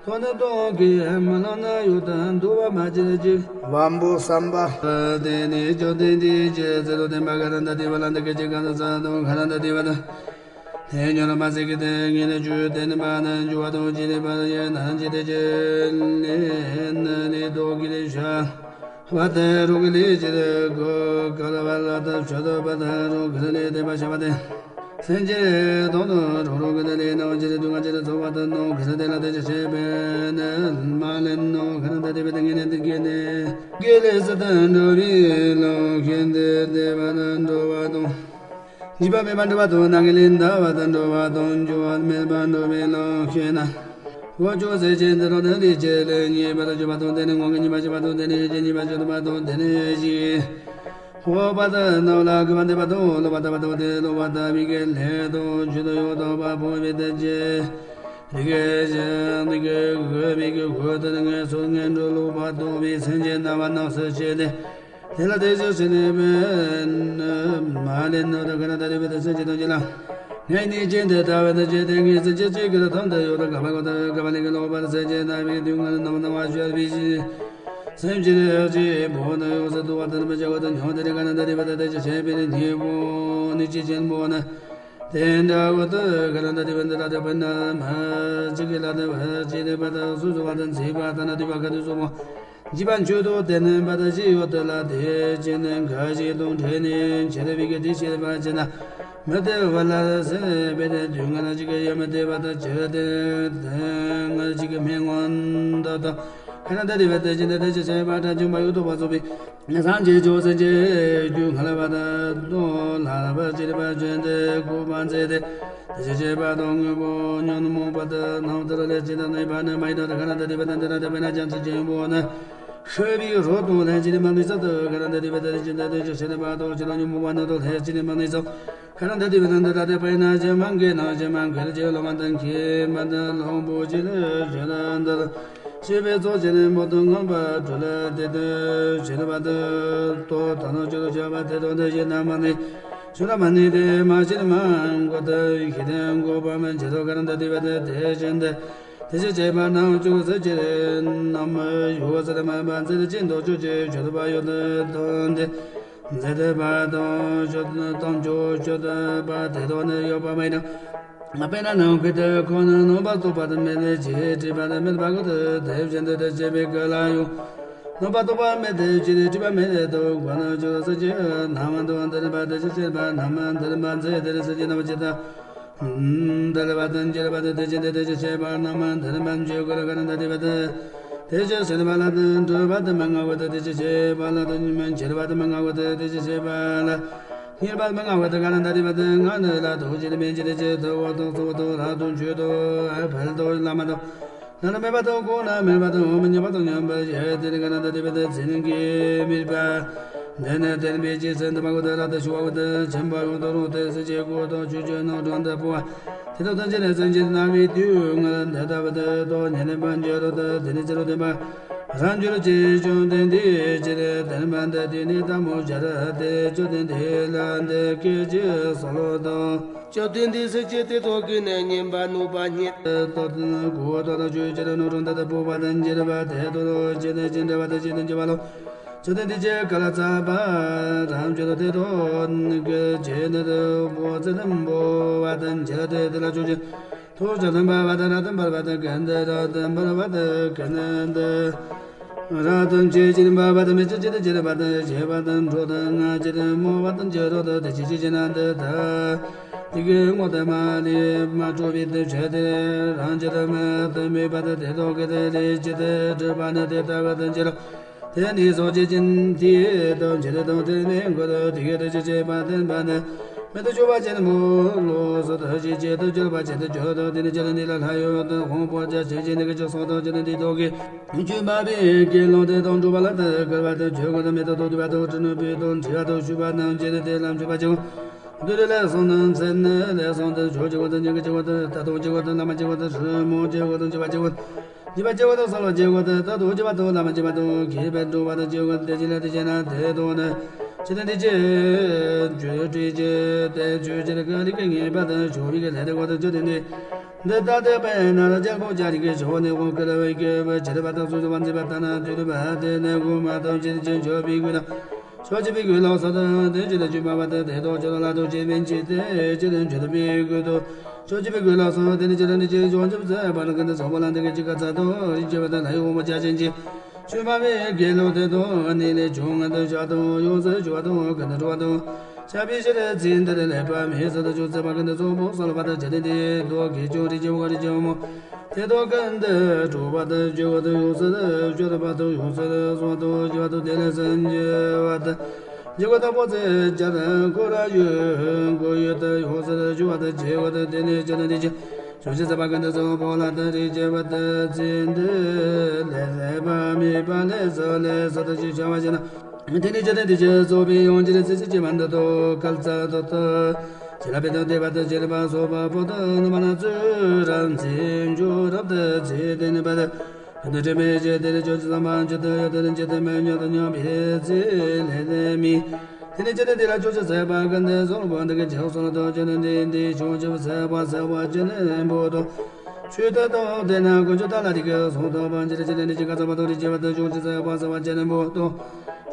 ཐོག་ནས་སྟོང་གི་མི་ལོ་ན་ཡོད་དུ་འདུ་བ་མ་བྱེད་ཅིག་བམ་པོ་བསམ་པ། དེ་ནས་བཅོམ་ལྡན་འདས་ཀྱིས་ཚེ་རབས་བསྟན་པ་ག་ར་འདའ་དེ་བ་ལ་འདི་སྐད་ཅེས་ག་ན་ས་དང་ག་ར་འདའ་དེ་བ་དང་། དེ་ཉོན་མ་ཟད་ཀྱི་དེ་ངེས་ནས་ཆོས་དེ་ནི་མ་ནི་འཇུ་བ་དང་བྱེད་ནི་པར་ཡང་ན་ཇི་ལྟ་ཅི་ལས་ནི་ལས་ལྡོག་གི་ལས་བྱ་བ་དེ་རུང་གི་ལས་ཀྱི་ལས་གོ་ག་ལ་བ་ལ་དང་བྱ་དོ་བ་དང་རུང་གི་ལས་བསྟན་པ་བྱ་བ་དེ། སེམས་ཅན་དོན་དུ་རང་རང་གི་ལས་ནང་ཅི་རིགས་དུས་ང་ཅི་རིགས་ཚོགས་པ་དུ་ནང་གི་ལས་དེ་ལ་དེ་ཅི་བྱེད་པས་ནི་མ་ལེན་ནོ་ག་ན་ད་དེ་བས་དེ་ངེས་ནས་དེ་དགེ་ནས་དགེ་ལས་སུ་དུ་འགྲོ་བའི་ལུགས་ཤིག་འདི་བདེ་བ་དུ་འགྲོ་བ་དང་། འཇིགས་པ་མེད་པར་འགྲོ་བ་དང་ནམ་མཁའི་ལས་འདའ་བ་དུ་འགྲོ་བ་དང་འགྱུར་བ་མེད་པར་འགྲོ་བའི་ལུགས་ཤིག་ན། འོ་ཅོག་ཟེར་ཅན་འདི་རང་དོན་ལས་བྱེད་ལས་ཉེས་པར་གྱུར་པ་དང་དེ་ནི་ངོ་གི་ཉེས་པ་བྱེད་པ་དང་དེ་ནི་ཡོད་ཀྱི་ཉེས་པ་བྱེད་པ་དང་དེ་ནི་ཡོད་ཀྱི། འོ་བ་དང་རྣམས་ལ་གུས་པ་འདེབས་པ་དང་ལོག་པར་ལྟ་བ་དང་དེ་ལོག་པར་ལྟ་བའི་གི་ལས་དང་རྒྱུ་དང་ཡང་དག་པར་སྤོང་བའི་དེ་ཅི། དེ་གི་ཞིང་དེ་གི་དགོས་པའི་གི་འོ་དེ་ནི་ངན་སོང་ངན་འགྲོ་ལོག་པར་ལྟུང་བའི་སེམས་ཅན་རྣམ་པ་སྣང་སྲིད་བྱེད་དེ། དེ་ལ་དེ་བཞིན་ཕྱིར་ནི་མེད་ནི་མ་ལེན་ནོ་དང་ག་ན་ད་དེ་བས་དེ་སེམས་ཅན་དང་ཅི་ལ། ངས་ནི་ཅི་འདི་ལྟ་བས་དེ་ཅི་དེ་ངས་སེམས་ཅན་ཅི་གི་དང་དུ་ཡོད་དང་ག་བ་གོ་དང་ག་བ་ལས་ཀྱི་ལོག་པར་སེམས་ཅན་རྣམས་ཀྱི་དུས་ངན་ནམ་སྣང་བ་ཤར་བའི་ཕྱིར། སེམས་ཅན་ཅི་པོ་ནི་ཡོངས་སུ་དུ་བ་དང་མི་བྱ་བ་དང་ཉོན་དེ་རིང་ག་ན་ད་དེ་བས་དེ་ཅི་བྱེད་པའི་ནི་ཉེས་པོ་ནི་ཅི་ཆེན་པོ་ནི། དེ་འདྲ་བོ་དུ་ག་ན་ད་དེ་བས་འདི་ལ་དེ་བས་ན་མ་ཅི་གི་ལ་དེ་བས་ཅི་དེ་བས་དུ་སུ་སུ་བ་དང་མཛེས་པ་དང་ན་དེ་བ་ག་དུ་སོ་མོ། འཇིགས་པ་མཆོག་ཏུ་དེ་ནི་འབད་དེ་ཅི་ཡོད་དེ་ལ་དེ་ཅི་ནི་འགའ་ཞིག་དང་འཕྲད་ནས་འཆི་བའི་གི་དེ་ཤེས་པ་ཅི་ན། མི་བདེ་བ་ལ་སེམས་པའི་དེ་དུས་ང་ན་ཅི་གི་ཡང་མི་བདེ་བ་དང་ཅི་ར་དེ་དེ་ང་ཅི་གི་མི་མངོན་དུ་དང་། ཁ་ན་ད་དེ་བ་དེ་ཅི་ནི་དེ་ཅི་སེམས་པ་དྲན་བྱུང་བ་ཡོད་དོ་བ་ཚོགས་པའི་སངས་རྒྱས་ཆོས་སེམས་ཅན་རྒྱུད་ང་ལ་བ་དང་དོ་ལ་བ་ཅི་ར་བ་ཅན་དེ་གོ་བ་མཛད་དེ། དེ་ཅི་བྱེད་པ་དང་དངོས་པོ་ཉོན་མོངས་པ་དང་ནང་དུ་ལས་ཅི་དང་གནས་པ་ནི་མ་ཡིན་དོ་ཁ་ན་ད་དེ་བ་དང་དེ་ར་དེ་བས་ན་ཅང་ཚིག་ཆེན་པོ་ནི། ཤོད་པའི་རོ་དང་ལྷན་ཅིག་མ་ནུས་ཚད་དུ་ག་ར་འདི་དེ་བས་དེ་ཅི་འདི་དེ་ཅི་ཞེས་པ་དང་ཅི་ལ་ཉོན་མོངས་པ་རྣམས་དང་ལྷན་ཅིག་མ་ནུས་ཚད་ག་ར་འདི་དེ་བས་འདི་ལྟ་སྟེ་དཔེར་ན་ཇི་མ་གི་ནང་ཇི་མ་གི་ལ་ཇི་ལ་མ་དང་ཁྱེད་མ་འདི་ལོང་པོ་ཅི་ལ་ཇི་ལ་འདི་ལ་ཞེས་པའི་ཚོགས་ཅི་ལ་མོ་དང་ངང་པ་གྲོལ་ལ་དེ་དུ་ཞེས་པ་དུ་ཏོ་ད་ནོ་ཅི་ལ་ཇ་བ་དེ་དང་འདི་ཞེས་ན་མ་ནི་ཞུ་ན་མ་ནི་དེ་མ་ཤེས་མ་མགོ་དུ་ཤེས་དེ་མགོ་པ་མ་འཇི་ལ་ག་ར་འདི་དེ་བས་དེ་དེ་བཞིན་དུ། དེ་ཕྱིར་བྱས་པ་རྣམས་ཅུང་ཟད་ཅིག་རྣམས་ཡོད་ཟེར་མ་པ་མཛད་ཅིང་འདོགས་ཆོག་ཅིག་ཆོད་པ་ཡོད་དོ་སྟེ། མཛད་པ་དང་ཆོད་དང་ཆོད་ཆོད་པ་དེ་དག་ནི་ཡོད་པ་མེད་ན། དཔེར་ན་ནམ་མཁའི་དུས་ཁོ་ན་སྣང་བ་རྟོག་པ་དང་མེད་ཅེས་དྲིས་པ་ནི་མེད་པ་གོ་ཏེ། དེ་བཞིན་དུ་དེ་བྱས་པའི་སྐབས་ལ་ཡང་སྣང་བ་རྟོག་པ་མེད་དེ་ཅི་རིགས་དྲིས་པ་མེད་དོ་གོ་ན་ཅུང་ཟད་ཅིག་རྣམ་དང་ལྡན་པ་དེ་ཕྱིར་བྱས་པ་རྣམས་ལྡན་པ་མཛད་དེ་རེ་ཟེར་གྱི་རྣམ་པ་ཇི་ལྟ། འདུལ་བ་དང་འགྱུར་བ་དང་དེ་བཞིན་དུ་དེ་བཞིན་གཤེགས་པ་རྣམས་འདུལ་བར་འགྱུར་དགོས་ལ་ག་ར་འདི་དེ་བས་དེ་དེ་བཞིན་གཤེགས་པ་ལ་དང་འགྲོ་བ་དང་མི་མངའ་བ་དང་དེ་བཞིན་གཤེགས་པ་ལ་དང་འགྱུར་བ་དང་མི་མངའ་བ་དང་དེ་བཞིན་གཤེགས་པ་ལ་ཉེར་བ་མི་མངའ་བ་དང་ག་ར་འདི་དེ་བས་དེ་ང་ནི་ལ་དོ་ཅི་ལ་མིན་ཅི་ལ་ཅི་ཐུ་བ་དང་སོ་བ་དང་ར་དང་ཆོས་དང་ཕལ་དང་བླ་མ་དང་། ན་ན་མེད་པ་དང་གོང་ན་མེད་པ་དང་མི་མཉམ་པ་དང་མཉམ་པར་ཡོད་དེ་ནི་ག་ན་ད་དེ་བས་ད་འཛིན་གྱི་མེད་པ། འདི་ནི་དེ་ནི་པའི་རྗེས་སུ་འདི་མ་གོ་ད་ར་ད་ཞུ་བ་གོ་ད་ཆེན་པོ་ཡོང་དུ་རུང་དེ་སྲིད་ཀྱི་གོ་དང་ཆོས་ཀྱི་རྣམ་གྲངས་འདི་པོ་བ། དེ་དག་ཐམས་ཅད་ནི་སེམས་ཅན་རྣམས་ཀྱི་དུས་ངན་འདི་ལྟ་བུ་དེ་དག་ཉིད་ལེན་པར་འགྱུར་རོ། ད་དེ་ནི་ཅི་རུ་བསྟན་པ། རང་རྒྱུད་ཀྱི་བཅོམ་ལྡན་འདས་ཀྱིས་བསྟན་པ་འདི་དེ་ནི་ད་མོ་སྦྱར་ཏེ་བཅོམ་ལྡན་འདས་ལ་འདི་སྐད་ཅེས་གསོལ་ལོ་དང་། བཅོམ་ལྡན་འདས་སྲས་ཀྱི་དེ་དག་གིས་ནི་བསྙེན་པ་ནུས་པ་བསྙེན་ཏོ། གོ་ཏོ་ལ་ཆོས་ཅི་ར་ནོར་འདི་ལྟ་བུ་བ་དང་འགྱུར་བ་དེ་དོ་རོ་ཅི་ནི་ཅི་འདྲ་བ་དང་ཅི་དང་འགྱུར་བ་ལོ། བཅོམ་ལྡན་འདས་ཀྱིས་ག་ལ་ཚ་བ་རང་བྱོན་དེ་དག་གི་རྗེས་ནི་དུ་བོ་ཙི་དམ་བོ་བ་དང་འགྱུར་ཏེ་དེ་ལ་ཆོས་ཅི། ཐུགས་རྗེ་དམ་པ་བ་དང་རབ་དམ་པ་བ་དང་ཀུན་ཏུ་རབ་དམ་པ་བ་དང་ཀུན་ཏུ། རབ་དང་ཆེས་ཆེར་འབར་བ་དང་མི་ཆེས་ཆེར་ཆེར་བར་དང་ཞི་བ་དང་འཕྲོག་དང་ང་ཆེར་མོ་བ་དང་ཆེ་རོགས་དང་དེ་ཆེས་ཆེ་ཆེ་ན་འདི་ལྟ། དེ་གའི་ངོ་དེ་མ་ལས་མ་གྲོལ་བའི་དེ་ཆོས་དེ་རང་ཆེ་དང་མི་དང་མོས་པ་དང་དེ་ལོག་གི་དེ་ལས་ཆེ་དེ་གྲུབ་པ་ནི་དེ་ལྟ་བུ་དང་ཆེ་རོགས། དེ་ནི་སོ་སྐྱེ་ཅན་དེ་དང་ཆེ་དེ་དང་དེ་མེད་མགོ་དང་དེ་གའི་དེ་ཆེ་ཆེ་བ་དེ་འབར་ནི་མི་དང་ཆོས་པ་ཅན་མོ་ལོགས་སུ་དེ་ཆེ་ཆེ་དང་ཆེ་བ་ཅན་དེ་ཆོས་དང་དེ་ནི་ཆེ་དེ་འདི་ལ་ལྷ་ཡོད་དང་དབང་པོ་རྒྱ་ཆེ་ཆེ་ནི་གི་ཆོས་སོགས་དང་ཆེ་དེ་འདི་དག་གི་ཆོས་སྨྲ་བའི་དགེ་སློང་དེ་དང་འགྲོ་བ་ལ་དེ་སྐུར་བ་དང་མཆོད་པ་དང་མེ་ཏོག་དང་བདུག་པ་དང་དྲི་བ་དང་བཤུས་པ་དང་བཅས་ཏེ་དེ་ལ་མཆོད་པ་བྱའོ། འདི་ལས་ལས་སོང་དང་ཚེ་ནི་ལས་སོང་དང་ཆོས་ཀྱི་འཁོར་དང་སྙན་གྱི་ཆོས་འཁོར་དང་ལྟ་སྟངས་ཀྱི་འཁོར་དང་བླ་མ་ཀྱི་འཁོར་དང་རི་མོ་ཀྱི་འཁོར་དང་འཇིགས་པ་ཀྱི་འཁོར་དང་འཇིགས་པ་ཀྱི་འཁོར་དང་སོལ་བ་ཀྱི་འཁོར་དང་ལྟ་སྟངས་ཀྱི་འཁོར་དང་བླ་མ་ཀྱི་འཁོར་དང་མཁས་པའི་འགྲོ་བ་དང་ཀྱི་འཁོར་དང་དེ་ཅི་ལས་དེ་བྱས་ན་དེ་དང་ནི་ཅི་ལས་འདི་ཅི་ཆོས་སྤྲོས་ཀྱི་དེ་ཆོས་ཅི་ལས་ཀ་རིག་གི་ངེས་པ་དང་ཆོས་པའི་གི་ལས་དེ་འཁོར་དང་ཅི་དེ་ནི། འདི་ལྟ་སྟེ་དཔེར་ན་རྒྱལ་པོ་རྒྱལ་རིགས་ཀྱི་ཞོ་ནི་དབང་བསྐུར་བའི་སྐྱེ་བ་ཆེར་བ་དང་སུ་བ་མཛེས་པ་ལྟ་ན་དུས་པ་དེ་ནི་གོ་མ་དང་ཅི་ཅི་འཇོག་པའི་དགོས་ན། ཕྱོགས་གཅིག་པའི་དགོས་ལ་སོགས་དང་དེ་ཅི་ལ་འཇུག་པ་བ་དང་དེ་དག་ཅི་ལ་ལ་དང་ཅི་མིན་ཅི་དེ་ཅི་ལ་འཇུག་པའི་དགོས་དང་། ཕྱོགས་གཅིག་པའི་དགོས་ལ་སོགས་དེ་ནི་ཅི་ལ་ནི་ཅི་བྱུང་ཅི་བ་ཟད་པ་ལ་ཀུན་ཏུ་ཚོགས་པ་ལ་འདི་ཀྱི་ཅི་ག་ཚ་དང་རིག་བྱེད་པ་དང་ལྷ་ཡི་དབང་པོ་རྒྱ་ཆེན་གྱི། ཆོས་སྨྲ་བའི་དགེ་སློང་དེ་དག་ནི་ལས་བྱུང་ངན་དུ་བྱ་དང་ཡོངས་སུ་གྱུར་པ་དང་ཀུན་ཏུ་འགྲོ་བ་དང་། ཆགས་པའི་ཕྱིར་ཚེ་འདིར་ལེགས་པར་མི་བཟད་དུ་བྱུང་ཚེ་བ་ཀུན་ཏུ་ཚོགས་པ་གསལ་བ་དང་བཅས་ཏེ་དེ་དག་གིས་ཀྱང་རིག་བྱེད་པ་རིག་བྱེད་མོ། དེ་དག་ཀུན་ཏུ་འགྲོ་བ་དང་སྐྱེ་བ་དང་ཡོངས་སུ་གྱུར་པ་དང་ཡོངས་སུ་སོང་དང་སྐྱེ་བ་དང་དེ་ལས་སུ་འགྱུར་བ་དང་། འཇིག་པ་དང་པོ་ཚེ་སྦྱར་འཁོར་ཡུལ་འཁོར་ཡུལ་དུ་ཡོངས་སུ་གྱུར་པ་དང་སྐྱེ་བ་དང་དེ་ནས་སྐྱེ་བ་དང་དེ་བྱུང་ཕྱིར་ཚེ་བ་ཀུན་ཏུ་ཚོགས་པ་ལ་དང་རིག་བྱེད་པ་དང་ཚེ་འདི་ལས་ལེགས་པ་མེད་པ་ལས་སུ་ལས་སུ་དང་ཞེས་བྱ་བ་ཞེ་ན། དེ་ནས་ཅི་ལྟར་འདི་ཕྱིར་རྫོགས་པའི་ཡང་ཅི་ལྟར་ཚེ་ཚེ་སྐྱེ་བ་འདི་དག་སྐལ་ཚར་དུ་ལྟ། ཇི་ལ་བས་དང་བདེ་བ་དང་བྱེད་པ་སོགས་པ་པོ་དང་ནུ་མ་ན་ཚུ་རང་ཚེ་འཇོག་རབ་ཏུ་ཚེ་དེ་ནི་བར་དུ་དྲི་མེད་ཅེས་དེ་ལས་ཆོས་ཅི་བསམ་པ་ཇི་ལྟར་ཡོད་དེ་ལས་ཇི་ལྟར་མི་ཉམས་དང་ཉམས་པའི་ཚེ་ལས་ལས་མི། དེ་ནས་ཅི་ལྟར་འདི་ལ་ཆོས་ཅི་ཟད་པ་ཀུན་ཏུ་སོང་པོ་འདི་གི་ཇི་སོང་དང་ཅི་ལྟར་འདི་འདི་ཆོས་ཅི་ཟད་པ་ཟད་པ་ཅི་ནི་པོ་དང་། ཆོས་དེ་དང་ལྡན་ན་དཀོན་མཆོག་དག་ལ་རིགས་ཀྱི་གསུང་ཐོབ་པ་འཇིག་རྟེན་ཅི་ལས་ནི་ཅི་ག་ཚ་བ་དང་རིག་བྱེད་པ་དང་ཅུང་ཅི་ཟད་པ་ཟད་པ་ཅི་ནི་པོ་དང་།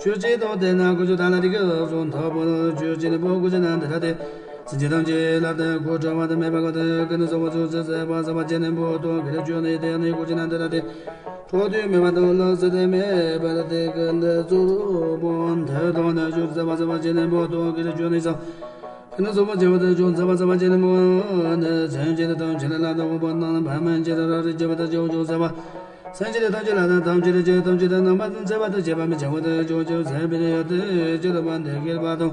ཆོས་ཅི་དང་ལྡན་ན་དཀོན་མཆོག་དག་ལ་རིགས་ཀྱི་གསུང་ཐོབ་པ་ཆོས་ཅི་ནི་པོ་དགོས་ཅི་ན་འདི་ལྟ་སྟེ། སེམས་ཅན་ཐམས་ཅད་ལ་དེ་ཁོ་བྲལ་བ་དང་མེད་པ་གོ་དེ་ཀུན་ཏུ་ཚོགས་པ་ཅུང་ཟད་ཟད་པ་ཟད་པ་ཅི་ནི་པོ་དང་གི་རེ་ཆོས་ནི་དེ་ནི་དགོས་ཅི་ན་འདི་ལྟ་སྟེ། འཕྲོག་རྡུལ་མེད་པ་དང་ལོག་སྲེད་དེ་མེད་པར་དེ་ཀུན་ཏུ་ཚོགས་པ་མཐའ་དག་ནི་ཅུང་ཟད་ཟད་པ་ཟད་པ་ཅི་ནི་པོ་དང་གི་རེ་ཆོས་ནི་ས། ཀུན་ཏུ་ཚོགས་པ་བྱེ་བ་དང་ཅུང་ཟད་པ་ཟད་པ་ཅི་ནི་པོ་ནི་སེམས་ཅན་ཐམས་ཅད་ལ་དང་དབང་པོ་རྣམ་པ་མན་ཆད་རབ་རིབ་བྱེད་པ་དང་བྱེད་པ་ཅུང་ཟད་པ། སེམས་ཅན་ཐམས་ཅད་ལ་དང་ཐམས་ཅད་ཀྱི་ཐམས་ཅད་དུ་རྣམ་པར་འཚེ་བ་དང་བྱེད་པ་མི་བྱ་བ་དང་ཅུང་ཅུང་ཟད་པའི་ཡོད་དེ་ཅི་ལ་བ་འདི་སྐྱེད་པ་དང་།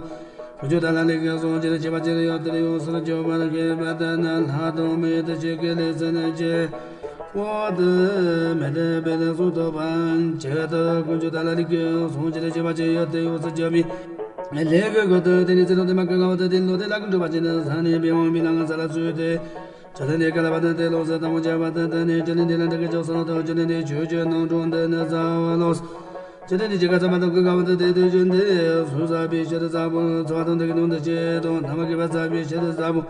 ཀུན་སྤྱོད་དག་ལ་ལས་ཀྱི་གསུང་ཅི་ལ་བྱེད་པ་ཅི་ལ་ཡོད་དེ་ཡོངས་སུ་སྐྱོབ་པར་བྱེད་པ་དེ་ནི་ལྷ་དང་མི་དང་ཆོས་ཀྱི་ལས་སུ་ནི་སྐྱེ། པོ་ཏི་མེ་ཏི་པེ་ལེ་སུ་ཏོ་བན་ཇི་ཏི་ཀུན་ཇུ་ཏ་ལ་ལི་ཀི་སུང་ཇི་ལ་ཇི་བ་ཇི་ཡོ་ཏི་ཡོ་སི་ཇ་མི་ལེ་གི་གོ་ཏི་ཏི་ནི་ཙི་རོ་ཏི་མ་ཀི་ག་བ་ཏི་ཏི་ལོ་ཏི་ལ་ཀི་འགྲོ་བ་ཇི་ནི་ས་ནི་བི་ཝང་བི་ལ་ང་ས་ལ་སུ་ཏི་ཇི་ཏི་ནི་ཀ་ལ་བ་ཏི་ཏི་ལོ་སི་ཏ་མོ་ཇ་བ་ཏི་ཏི་ནི་ཇི་ཏི་ནི་ལ་འདྲ་གི་ཇོ་སི་ལོ་ཏི་ཇི་ཏི་ནི་ཇུ་ཇུ་ནང་གྲོང་ཏི་ནི་ཛ་བ་ལོ་སི། ཇི་ཏི་ནི་ཇི་ག་ཙ་མ་ཏོ་ཀི་ག་བ་ཏི་ཏི་ཏི་ཇུ་ཏི་སུ་ཟ་བི་ཤི་ཏི་ཟ་བུ་ཚ་བ་ཏོ་ཏི་ཀི་ནོ་ཏི་ཅི་ཏོ་ན་མ་ཀི་བ་ཟ་བི་ཤི་ཏི་ཟ་བུ།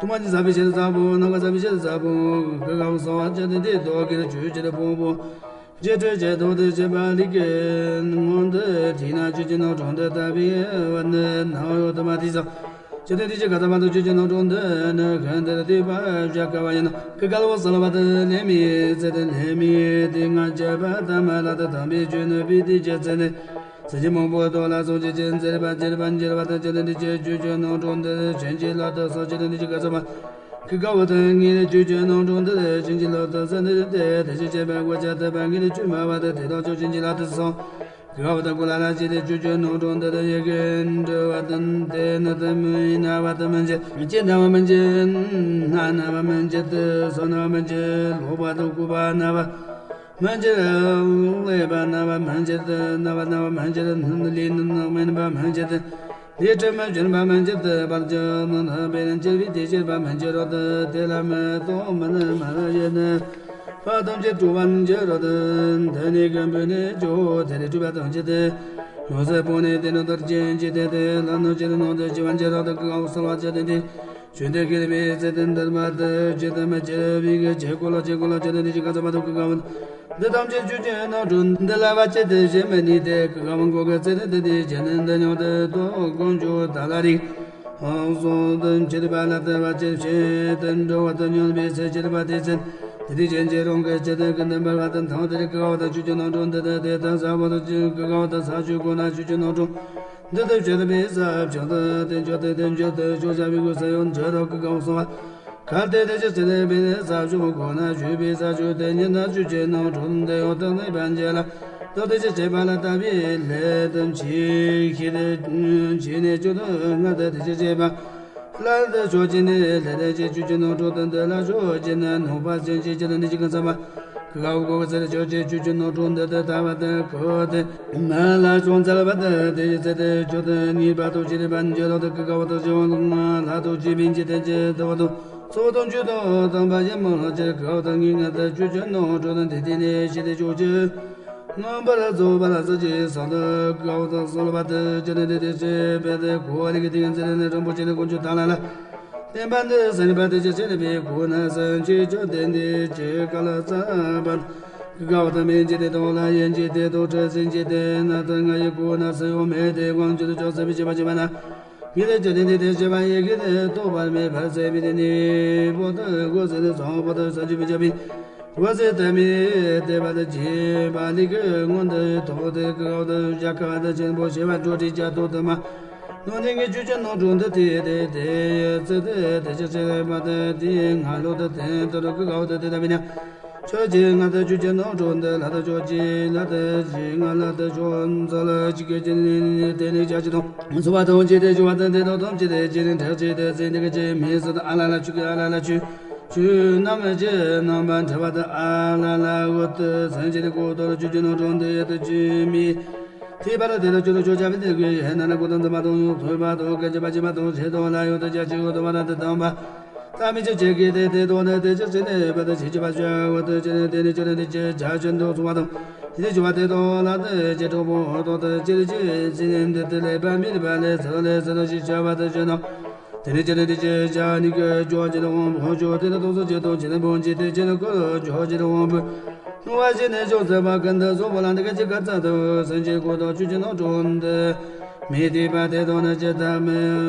ཐུ་མ་ཉི་ཟ་བི་ཤི་ཏི་ཟ་བུ་ན་ག་ཟ་བི་ཤི་ཏི་ཟ་བུ། ཀི་ག་བ་སོ་བ་ཇི་ཏི་ཏི་ཏོ་ཀི་ཏི་ཇུ་ཇི་ཏི་བུ་བུ། ཇི་ཏི་ཇི་ཏོ་ཏི་ཇི་བ་ལི་ཀི་ངོ་ཏི་ཏི་ན་ཇུ་ཇི་ནོ་གྲོང་ཏི་ཏ་བི་བ་ནི་ན་ཡོ་ཏི་མ་ཏི་ཟ། ཇི་ཏི་ཏི་ཇི་ག་ཙ་མ་ཏོ་ཇུ་ཇི་ནོ་གྲོང་ཏི་ནི་ཁན་ཏི་ཏི་བ་ཇ་ཀ་བ་ཡ་ན་ཀི་ག་ལ་བ་སོ་ལ་བ་ཏི་ལེ་མི་ཙི་ཏི་ལེ་མི་ཏི་ང་ཇ་བ་ཏ་མ་ལ་ཏི་ཏམ་བི་ཇུ་ནི་བི་ཏི་ཇི་ཙི་ནི། སེ་ཇི་མང་པོ་ཏོ་ལ་སོ་ཇི་ཅན་ཟེར་བ་ཇེར་བ་འཇེར་བ་ཏི་ཇི་ཏི་ཏི་ཇི་ཇུ་ཇུ་ནོ་གྲོང་ཏི་ཆན་ཇི་ལ་ཏི་སོ་ཇི་ཏི་ཏི་ཇི་ག་ཙ་མ། ཀི་ག་བ་ཏི་ངི་ལེ་ཇུ་ཇུ་ནོ་གྲོང་ཏི་ཆན་ཇི་ལ་ཏི་སོ་ནི་ཏི་ཏི་ཇི་ཇེ་བ་གོ་ཇ་ཏི་བ་ངི་ལེ་ཇུ་མ་བ་ཏི་ཏི་ཏོ་ཇོ་ཆན་ཇི་ལ་ཏི་སོ། ཀི་ག་བ་ཏི་གུ་ལ་ལ་ཇི་ཏི་ཇུ་ཇུ་ནོ་གྲོང་ཏི་ཏི་ཡེ་གེ་འདྲ་བ་ཏི་ཏི་ནི་ཏི་མི་ན་བ་ཏི་མན་ཇི་ཇི་ན་བ་མན་ཇི་ན་ན་བ་མན་ཇི་ཏི་སོ་ན་བ་མན་ཇི་ལོ་བ་ཏི་གུ་བ་ན་བ། མན་ཇི་ལེ་བ་ན་བ་མན་ཇི་ཏི་ན་བ་ན་བ་མན་ཇི་ཏི་ལི་ནི་ནག་མན་པ་མན་ཇི་ཏི་ལི་ཁྲི་མ་ཇུན་པ་མན་ཇི་ཏི་བར་ཇི་ནི་ནི་བེ་ནི་ཇི་བི་ཏི་ཤེར་པ་མན་ཇི་རོ་ཏི་ཏེ་ལ་མི་ཏོ་མི་ནི་མ་ཡེ་ནི། པ་ཐམས་ཅད་སྤྲུལ་པ་ཇི་རོ་ཏི་འདི་ནི་ཀུན་པོ་ནི་ཇོ་དེ་ནི་སྤྲུལ་པ་ཐམས་ཅད་དེ། ཡོད་ཟེར་པོ་ནི་དེ་ནི་དར་ཅན་ཇི་ཏེ་དེ་ལ་ནི་ཇི་ནི་ནོ་ཏི་ཇི་བ་ཇི་རོ་ཏི་ཀི་ག་བ་སོ་ལ་ཇི་ཏི་ཏི། ཇུ་ཏི་ཀི་རི་མི་ཚེ་ཏི་འདིར་མ་ཏི་ཇི་ཏི་མ་ཇི་བི་གི་ཇི་ཀོ་ལོ་ཇི་ཀོ་ལོ་ཇི་ཏི་ཏི་ཇི་ག་ཙ་མ་ཏོ་ཀི་ག་བ། འདི་ཐམས་ཅད་ཇུ་ཇི་ནོ་གྲོང་འདི་ལ་བ་ཇི་ཏི་ཞེས་མི་ནི་ཏེ་ཀི་ག་བ་མགོ་གི་ཚེ་ཏི་ཏི་ཏི་ཇི་ནི་འདི་ཉོ་ཏི་ཏོ་ཀོང་ཇོ་ད་ལ་རི། ཧོ་སོ་ཏི་ཇི་ཏི་པ་ལ་ཏི་བ་ཇི་ཞེས་ཏི་འགྲོ་བ་ཏི་ཉོན་པའི་ཚེ་ཇི་ཏི་པ་ཏི་ཚེ། ཏི་ཏི་ཇི་ཇི་རོང་གི་ཇི་ཏི་ཀི་འདི་འབར་བ་ཏི་ཐང་ཏི་རི་ཀི་ག་བ་ཏི་ཇུ་ཇི་ནོ་གྲོང་འདི་ཏི་ཏི་ཏི་ས་བོ་ཏི་ཇི་ཀི་ག་བ་ཏི་ས་ཇུ་ཀོ་ན་ཇུ་ཇི་ནོ་གྲོང་། འདི་ལྟར་བྱེད་པའི་ས་བྱུང་དུ་དེ་འཇོག་སྟེ་དེ་འཇོག་ཏུ་ཆོས་བྱ་བའི་སྐུ་ས་ཡོད་འཇོག་རོགས་ཀྱི་གང་གསུང་བ། གལ་ཏེ་དེ་ཅི་ཚེ་ལས་པའི་ས་བྱུང་གོ་ན་བཞུད་པའི་ས་བྱུང་དེ་ཉིད་ན་བཅུ་ཆེ་ནང་གྲོང་དེ་འོག་ཏུ་གནས་པ་འཇལ་ལ། ད་དེ་ཅི་བྱེད་པ་ལ་ལྟ་བའི་ལས་དམ་ཆེ་ཤེས་དེ་ཆེ་ནས་བཅུ་དུ་ལྔ་དུ་དེ་ཅི་བྱེད་པ། ལ་དེ་ཕྱོགས་ཀྱི་ནི་ལས་དེ་ཅི་བཅུ་ཆེ་ནང་གྲོང་དེ་འདི་ལ་ཕྱོགས་ཀྱི་ནི་ནོག་པ་ཅན་གྱི་ཅི་ལ་ནི་ཅི་གང་ཚང་མ། ཀི་ག་བ་གོ་གི་ཚེ་ལ་ཆོས་ཅན་བཅུ་ཆེ་ནང་གྲོང་འདི་ལྟར་ལྟ་བ་དང་གོ་སྟེ། མ་ལ་ཅུང་ཚལ་བ་དང་དེ་ཡི་ཚེ་དེ་ཆོས་དང་ཉེས་པ་དང་ཕྱི་རིམ་པ་འཇོག་རོགས་དང་ཀི་ག་བ་དང་ཞི་བ་ལ་དང་ཅི་བིན་ཅི་དེ་ཅི་དུ་བ་དང་ཚོགས་དང་བཅུ་དང་དམ་པ་ཡིན་མོ་ལ་ཅི་ཀི་ག་བ་དང་ངེས་ངེས་དང་བཅུ་ཆེ་ནང་གྲོང་དང་དེ་དེ་ནས་ཤི་དེ་ཆོས་ཅན། ངམ་པ་ལ་རྫོགས་པ་ལ་ས་ཅི་ས་དང་ཀི་ག་བ་དང་སོལ་བ་དང་ཅི་ནས་དེ་དེ་ཅི་བེ་དེ་གོ་བ་ལི་གི་དེ་ཡང་ཚེ་ལས་ནས་རིན་པོ་ཆེ་ནས་དཀོན་མཆོག་དང་ལ་ལ། བསྟན་པ་འདི་ཟིན་པ་དེ་ཅི་ཕྱིར་པའི་སྒོ་ན་སེམས་ཅན་ཆོས་ལྡན་འདི་ཅི་ག་ལ་བརྩམས་པ། ཀི་ག་བ་དང་མིན་གྱི་དེ་དང་ལ་ཡན་གྱི་དེ་དང་ཁྲི་སེང་གི་དེ་ན་དང་ང་ཡི་སྒོ་ན་སུ་ཡང་མེད་དེ་དབང་ཕྱུག་ཏུ་ཕྱོགས་སུ་བྱེད་པ་བྱེད་པ་ན། ངེས་དེ་ཅི་ལྡན་འདི་དེ་བྱེད་པ་ཡི་གེ་དེ་རྟོགས་པར་མེད་པར་ཟད་པའི་དེ་ནི་པོ་ཏི་སྒོ་ཟེར་ནས་བཟང་པོ་ཏི་ས་ཆུ་བི་ཆ་བི། སྒོ་ཟེར་དེ་མི་དེ་བ་དེ་བྱེད་པ་ལི་གི་སྔོན་དུ་ཐོག་དེ་ཀི་ག་བ་དང་བྱ་ཀ་བ་དང་ཆེན་པོ་ཞེས་པ་འགྲོ་དྲི་བྱ་ཐོག་ཏུ་མ། ནང་ནས་ངས་ཆོས་ཅན་ནང་གྲོང་འདི་དེ་དེ་དེ་ཡི་ཚེ་དེ་དེ་ཅི་ཆེ་བ་དེ་དེའི་ང་ལོ་དེ་དེ་དེ་རུ་ཀི་ག་བ་དེ་དེ་ལ་བི་ཉ། ཆོས་ཅན་ང་དེ་ཆོས་ཅན་ནང་གྲོང་འདི་ལ་དེ་ཆོས་ཅན་ལ་དེ་ཅི་ང་ལ་དེ་ཆོས་མཛོ་ལ་ཅི་གེ་ཅི་ནི་དེ་ནི་བྱ་ཅི་དང་འཚོ་བ་དང་ཅི་དེ་ཞུ་བ་དང་དེ་དང་དམ་ཅི་དེ་ཅི་ནི་འཕྲད་ཅི་དེ་ཟེར་འདི་ག་ཅི་མི་ཟེར་ཨ་ལ་ལ་ཆུ་གི་ཨ་ལ་ལ་ཆུ་ཆུ་རྣམས་ཅི་རྣམ་པ་འཕྲད་པ་དང་ཨ་ལ་ལ་འོ་དེ་ཟེར་ཅི་དེ་གོ་དོ་ལ་ཆོས་ཅན་ནང་གྲོང་འདི་ཡ་དེ་ཅི་མི། ཐེག་པ་ལ་དེ་ལ་ཆོས་ལ་ཆོས་ཆ་བི་དེ་གི་ཧེ་ན་ན་གོ་དང་ཙམ་པ་དང་ཡོང་ཐོས་པ་དང་སྐད་ཅིག་པ་ཅིག་པ་དང་ཆེ་དང་ལ་ཡོད་དེ་ཅ་ཅིག་ཡོད་དོ་བ་ན་དེ་དང་པ། ད་མི་ཅི་ཅིག་གི་དེ་དེ་དོ་ནི་དེ་ཅི་ཟེར་ནས་པ་དེ་ཆེ་ཅི་པ་ཅ་ཡོད་དེ་ཅི་ནི་དེ་ནི་ཅི་ནི་དེ་ཅི་ཇ་ཅན་དུ་སོང་བ་དང་། དེ་ཅི་བ་དེ་དོ་ལ་དེ་ཅི་གྲོགས་པོ་དོ་དེ་ཅི་རི་ཅི་ཟེར་ནས་འདི་དེ་ལས་པ་མི་རི་པ་ལས་ཟེར་ལས་ཟེར་ལ་ཞིག་བྱ་བ་དེ་ཅི་ནོ། དེ་ནི་ཅི་ནི་དེ་ཅི་ཅ་ནི་གི་ཇོ་ཅི་རི་འོང་བུ་ཇོ་དེ་ནི་དོགས་སོ་ཅི་དོ་ཅི་ནི་བོ་ཅི་དེ་ཅི་ནི་ཀོ་ཇོ་ཅི་རི་འོང་བུ། ནུ་བ་ཅི་ནི་ཇོ་ཟེར་བ་ཀན་ཏི་སོ་བོ་ལ་འདི་ག་ཅི་ག་ཙ་དུ་སེང་ཅི་ཀོ་དོ་ཅུ་ཅི་ནོ་གྲོང་འདི། མི་དེ་པ་དེ་དོ་ནི་ཅི་ད་མི་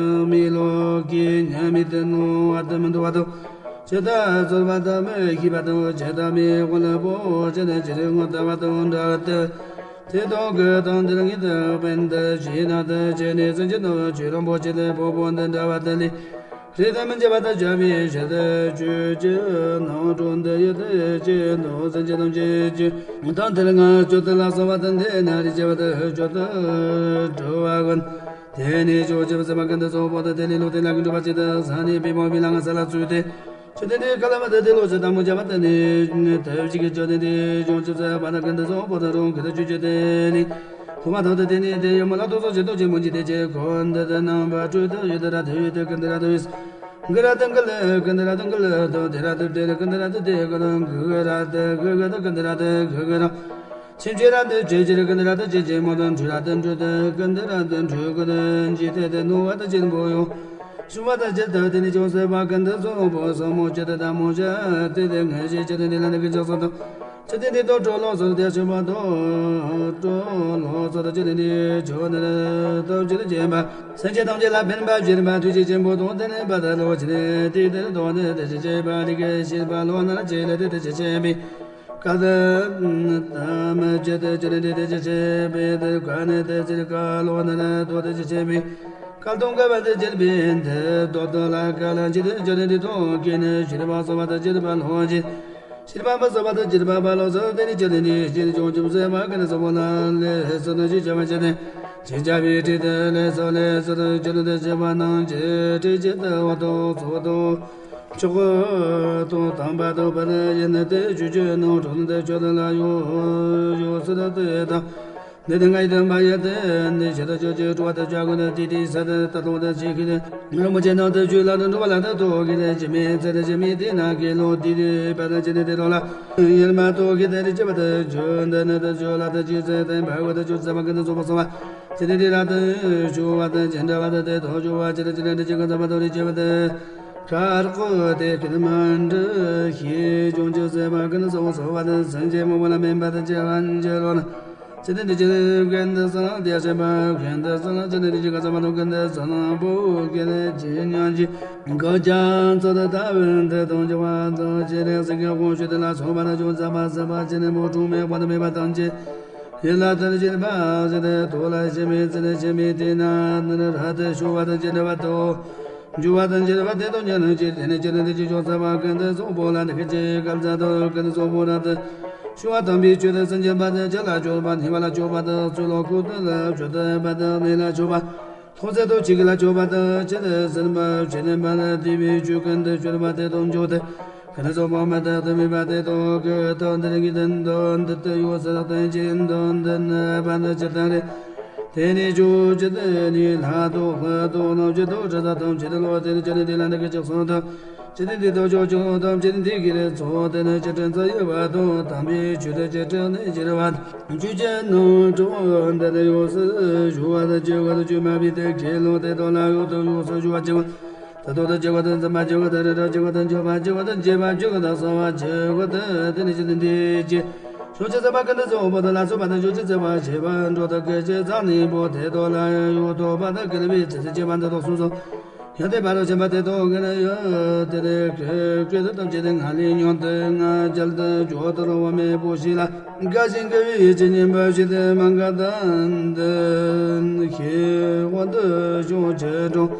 མི་ལོ་ཀི་ཉ་མི་དེ་ནུ་བ་དེ་མི་འདུ་བ་དོ། ཅི་ད་ཟོར་བ་ད་མི་ཤི་བ་དོ་ཅི་ད་མི་ཝ་ལ་བོ་ཅི་ནི་ཅི་རི་ངོ་ད་བ་དོ་འདྲ་བ་དེ། དེ་དང་གི་དང་འདིར་ངེས་དང་བན་དུ་ཞེ་ན་དུ་བྱས་ནས་སེམས་ཅན་དང་ཆོས་རང་པོ་ཆེ་དེ་པོ་པོ་འདི་འདྲ་བ་དེ་ལས། རེ་དང་མི་འཇལ་བ་དང་བྱ་བའི་ཞལ་དུ་ཆོས་ཀྱི་ནང་དུ་འདི་ཡོད་དེ་ཅི་འདུག་སེམས་ཅན་ཐམས་ཅད་ཀྱི་དང་དེར་ང་སྤྱོད་དུ་ལ་སོགས་པ་དང་འདི་ན་རེ་བྱ་བ་དང་སྤྱོད་དུ་གྲོལ་བ་ཀུན། དེ་ནས་ཆོས་ཀྱི་སེམས་པ་ཀུན་ཏུ་སོགས་པ་དང་དེ་ལས་ལོག་སྟེ་ལ་ཀུན་འགྲོ་བ་ཅི་དང་ས་ནི་པི་མོ་བི་ལ་ང་ས་ལ་ཚུད་དེ། ཆོས་ལྡན་འདས་བཀའ་ལ་མ་ལྟོས་ཏེ་བློ་ཆོས་དང་མོ་བྱ་བ་དེ་ནི་ཐབས་ཤེས་ཀྱི་ཆོས་ལྡན་འདས་བྱང་ཆུབ་སེམས་དཔའ་དང་ཀུན་ཏུ་བཟང་པོ་དང་རང་གི་ཐུགས་ཆོས་ཅན་དེ་ནི། ཐོག་མ་དང་དུ་དེ་ནི་དེ་ཡོད་མ་ལ་ཐོག་སོགས་ཀྱི་ཐུགས་ཆེན་པོ་འཇིག་རྟེན་གྱི་ཁམས་འདི་དུ་རྣམ་པར་གྲོལ་དུ་ཡོད་དུ་ར་དུ་ཡོད་དུ་ཀུན་ཏུ་ར་དུ་ཡོད། གུ་ར་དུ་གུ་ལུ་ཀུན་ཏུ་ར་དུ་གུ་ལུ་དུ་དེ་ར་དུ་དེ་ར་ཀུན་ཏུ་ར་དུ་དེ་གུ་ར་གུ་གུ་ར་དུ་གུ་གུ་དུ་ཀུན་ཏུ་ར་དུ་གུ་གུ་ར། ཆེན་ཆེ་ར་དུ་ཆེ་ཆེ་ར་ཀུན་ཏུ་ར་དུ་ཆེ་ཆེ་མོ་དུ་འཕྲུལ་ར་དུ་འཕྲུལ་དུ་ཀུན་ཏུ་ར་དུ་འཕྲུལ་གུ་དུ་འཇིག་རྟེན་དུ་ནོར་བ་དུ་ཆེན་པོ་ཡོད། ཞུ་བ་དང་ཇི་ལྟར་དེ་ནི་ཅུང་ཟད་པ་ཀུན་ཏུ་བཟང་པོ་ཟབ་མོ་ཇི་ལྟར་དག་མོ་ཇི་ལྟར་དེ་ངེས་ཤེས་ཇི་ལྟར་འདི་ལ་ནི་ཀུན་ཀྱང་སོ་དང་ཇི་ལྟར་འདི་དང་གྲོལ་ལོ་སོ་དེ་ཆེན་པོ་དང་གྲོལ་ལོ་སོ་དང་ཇི་ལྟར་འདི་ཆོས་འདི་ལ་ཐོབ་ཇི་ལྟར་ཆེན་པ་སེམས་ཅན་ཐམས་ཅད་ལ་ཕན་པ་བྱེད་པ་ཐུགས་རྗེ་ཆེན་པོ་དང་ལྡན་པ་དག་ལོ་ཇི་ལྟར་དེ་ལྟར་དོན་དེ་དེ་ཆེ་ཆེ་བ་ལི་ཀའི་ཤེས་པ་ལོ་ན་ཇི་ལྟར་དེ་དེ་ཆེ་ཆེན་པའི། བཀའ་གདམས་བཅད་དེ་ཇི་ལྟར་འདི་དེ་ཇི་ཆེ་བའི་དེ་བཀའ་ནི་དེ་ཚིར་བཀའ་ལོ་ན་ལ་དོ་དེ་ཇི་ཆེ་བའི། བཀའ་དང་འགལ་བ་དེ་ཇི་ལྟར་འདི་དོ་དོ་ལ་བཀའ་ལ་ཇི་ལྟར་ཇི་ལྟར་འདི་དོ་ཀེ་ནི་ཤེས་པ་སོ་བ་དེ་ཇི་ལྟར་བ་ལོ་ཇི། ཤེས་པ་མ་སོ་བ་དེ་ཇི་ལྟར་བ་བ་ལོ་སོ་དེ་ནི་ཇི་ལྟར་འདི་ཇི་ལྟར་བྱང་ཆུབ་སེམས་དཔའ་ཀུན་ནི་སོ་བོ་ལ་ལས་སོ་ན་ཇི་བྱ་བ་ཇི་ལྟར་ཇི་བྱ་བའི་ཁྲིད་དེ་ལས་སོ་ལས་སོ་དེ་ཇི་ལྟར་འདི་ཇི་བ་ནང་ཇི་ཁྲིད་ཇི་ལྟར་བ་དོ་སོ་བ་དོ། མཆོག་དང་དམ་པ་དང་བར་ཡིན་ཏེ། ཆོས་ཀྱི་རྣམ་གྲོལ་ཏེ་ཆོས་དེ་ལ་ཡོད་ཡོད་ཟེར་ཏེ་དང་། འདི་ནི་ང་ཡི་དམ་པ་ཡིན་ཏེ། འདི་ཕྱི་དང་ཕྱོགས་ཀྱི་འགྲོ་བ་དང་བྱ་ཀུན་ཏུ་དེ་དེའི་ས་དེར་ལྟ་སྟོང་དུ་བྱེད་ཀྱི་ནི། རིན་པོ་ཆེ་རྣམས་དེ་ཆོས་ལ་ནི་འགྲོ་བ་ལ་ནི་ཐོགས་ཀྱི་ནི། ཇི་མི་ཚེ་རེ་ཇི་མི་དེ་ན་གི་ལོ་དེ་དེ་བ་དང་ཇི་ནི་དེ་རོ་ལ། ཡིན་མ་ཐོགས་ཀྱི་དེ་རི་ཇི་བ་དང་ཇོ་འདི་ནི་དེ་ཇོ་ལ་དེ་ཇི་ཚེ་དེ་འབའ་བ་དང་ཇོ་ཚེ་བ་ཀུན་ཏུ་ཚོགས་པ་སོང་བ། ཇི་ནི་དེ་ར་དེ་ཞུ་བ་དང་ཇི་འདྲ་བ་དང་དེ་ཐོག་ཞུ་བ་ཇི་ལ་ཇི་ལ་འདི་ཇི་ག་ཚ་བ་དང་རི་ཇི་བ་དང་། ཁར་ཀོ་དེ་ཀུན་མ་འདྲི་ཤེས་ཅུང་ཅུང་ཟད་པ་ཀུན་སོང་སོ་བ་དང་སེམས་ཅན་མང་པོ་ལ་སྨན་པ་དང་ཅི་བ་འཇལ་བ་ན། ཅི་ནི་འདི་ཅི་ནི་ཀུན་ཏུ་སོང་དེ་ཤེས་པ་ཀུན་ཏུ་སོང་ཅི་ནི་འདི་ཅི་ག་ཚ་བ་དང་ཀུན་ཏུ་སོང་པོ་ཀུན་ནི་ཇི་སྙམ་གྱི་གོ་ཅང་ཚོ་དང་ལྟ་བུ་འདི་དང་འཇུག་པ་དང་ཅི་ནི་སེང་གེ་དབང་ཕྱུག་དེ་ལ་སོགས་པ་དང་ཅུང་ཟད་པ་ཟད་པ་ཅི་ནི་མོ་གྲོང་མེད་པ་དང་མེད་པ་ཐམས་ཅད་ཡིད་ལ་དོན་བྱེད་པ་ཟེར་ཏེ་དོ་ལ་ཤེས་མི་ཚེ་ནི་ཤེས་མི་དེ་ན་ནི་ར་དེ་ཞུ་བ་དང་ཅི་འདྲ་བ་དོ། འཇུག་པ་དང་འཇལ་བ་དེ་དང་ཉན་ནས་ཅིར་དེ་ནས་ཅི་ནས་དེ་ཅི་ཅོག་ཚ་བ་ཀུན་ཏུ་སོགས་པོ་ལ་འདི་ཁྱེད་ཀྱི་སྐལ་བཟང་དང་ཀུན་ཏུ་སོགས་པོ་རབ་ཏུ་ཞུ་བ་དམ་པའི་ཆོས་དང་སེམས་ཅན་པ་དང་ཅི་ལ་སྤྱོད་པ་ཉེས་པ་ལ་སྤྱོད་པ་དང་ཚུལ་ལོག་ཀུན་ཏུ་ལ་སྤྱོད་དང་པ་དང་གནས་ལ་སྤྱོད་པ་ཐོག་ཚད་དུ་ཆིག་ལ་སྤྱོད་པ་དང་ཆེད་དུ་ཟིན་པ་ཆེད་ལྡན་པ་ལ་དེ་བའི་ཆོས་ཀུན་ཏུ་སྤྱོད་པ་དེ་དང་འཇོག་སྟེ། ཀུན་ཏུ་སོགས་པ་མ་དག་ཏུ་མེད་པ་དེ་དང་གི་དང་འདིར་གྱི་དོན་དུ་འདི་ལྟར་ཡོད་ཟེར་བསྟན་ཅིང་དོན་འདི་ནི་བར་དུ་ཇི་ལྟར་རེ། དེ་ནས་ཆོས་ཇི་ལྟར་ནི་ལྷ་དང་ལྷ་དང་རྣམ་འབྱེད་དང་དྲི་ཟ་དང་ཇི་ལྟར་ལོ་དེ་ནི་ཇི་ལྟར་འདི་ལ་འདི་གི་ཅག་སོང་དང་ཇི་ལྟར་འདི་དང་ཕྱོགས་ཀྱང་དང་ཇི་ལྟར་འདི་གི་རེ་ཚོགས་དེ་ནི་ཅི་དྲན་ཚ་ཡོད་པ་དང་དམ་པའི་ཆོས་དེ་ཅི་དྲན་ནི་ཇི་ར་བ་ཆོས་ཅན་ནང་གྲོགས་འདི་ནི་ཡོངས་སུ་ཞུ་བ་དང་ཇི་བ་དང་ཇི་མ་བི་དེ་ཁས་ལོ་དེ་དང་ལ་ཡོད་དང་ཡོངས་སུ་ཞུ་བ་ཇི་བ། ད་ལྟོ་དང་སྐྱེ་བ་དང་འཛིན་པ་སྐྱེ་བ་དང་རེ་རེ་སྐྱེ་བ་དང་འཆི་བ་སྐྱེ་བ་དང་འབྱེད་པ་སྐྱེ་བ་དང་གསང་བ་སྐྱེ་བ་དང་དེ་ནི་ཅི་དང་འདི་ཅི། ཕྱོགས་ཀྱི་ཚད་པ་ཀུན་ཏུ་སོགས་པ་དང་ལ་སོགས་པ་དང་ཕྱོགས་ཀྱི་ཚད་པ་ཞེས་པ་འགྲོ་དང་སྐད་ཅིག་ཚང་ནི་པོ་དེ་དོ་ལ་ཡོད་དོ་པ་དང་ཀུན་པའི་ཚེ་ཚེ་སྐྱེ་བ་འདི་དག་གསུངས་སོ། ཡང་དེ་བར་དུ་ཕྱིན་པ་དེ་དོ་ཀུན་ཡོད་དེ་དེ་ཀུན་ཀུན་ཏུ་ཐམས་ཅད་དེ་ང་ལས་ཉོན་དུ་ང་རྒྱལ་དུ་འཇོག་ཏུ་རུང་བ་མེད་པོ་ཞིག་ལ། དགའ་ཞིང་དགའ་བའི་ཡིད་ཀྱིས་ཉན་པ་ཞིག་སྟེ་མ་འགགས་དང་འདི་ཤེས་དབང་དུ་བྱུང་ཆེ་དྲང་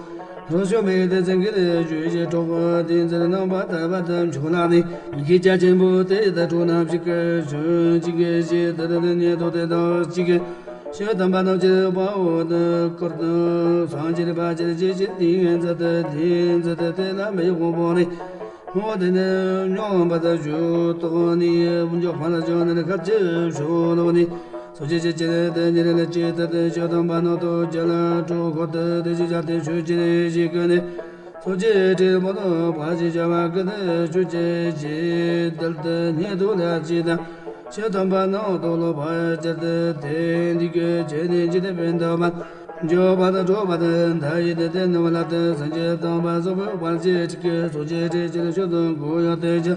རང་བྱུང་མི་དེ་ཚེ་འགལ་ཞུས་ཞེས་གྲོགས་པོ་དེ་ཚེ་རྣམ་པར་དག་པ་དམ་ཆོས་ལ་ནི་ཤེས་བྱ་ཆེན་པོ་དེ་ད་འཕྲོ་རྣམ་ཞིག་གི་ཞུ་ཅིག་གི་ཞེས་དེ་དེ་ཉེ་དོ་དེ་དང་ཅིག་གི་ཞེས་དམ་པ་རྣམས་ཀྱི་དཔའ་བོ་དེ་བསྐོར་དུ་སངས་རྒྱས་པ་ཅིར་ཅི་ཞིག་དེ་མཛད་དེ་དེ་མཛད་དེ་དེ་ལ་མི་དབང་པོ་ནི། ཧོ་དེ་ནི་མྱོང་བ་དང་ཞུ་དོགས་ནི་འཇོག་པ་ལ་བྱུང་ནི་ཁ་ཅིག་ཞུ་ལོ་ནི། སོ་ཅི་ཅི་ཅི་དེ་ཉེ་རེ་ལ་ཅི་ད་དེ་ཞུ་དང་པ་ནོ་དོ་ཅི་ལ་གྲོ་ཁོ་དེ་དེ་ཅི་བྱ་དེ་ཞུ་ཅི་རེ་ཞིག་གི་ནི། སོ་ཅི་ཁྲི་མོ་དོ་པ་ཅི་བྱ་བ་གི་དེ་ཞུ་ཅི་ཅི་དལ་དེ་ཉེ་དུ་ལ་ཅི་དང་ཞུ་དང་པ་ནོ་དོ་ལོ་པ་ཅི་དེ་དེ་འདི་གི་ཅི་ནི་ཅི་དེ་པན་དོ་མ། འཇོག་པ་དང་གྲོགས་པ་དང་མཐའ་ཡས་དེ་དེ་ནི་བ་ལ་དེ་སངས་རྒྱས་དང་པ་སོགས་པའི་དཔལ་ཆེ་ཁྲི་ཀའི་སོགས་ཆེ་ཁྲི་ཆེ་ལ་ཤོད་དང་གོ་ཡོད་དེ་ཅི།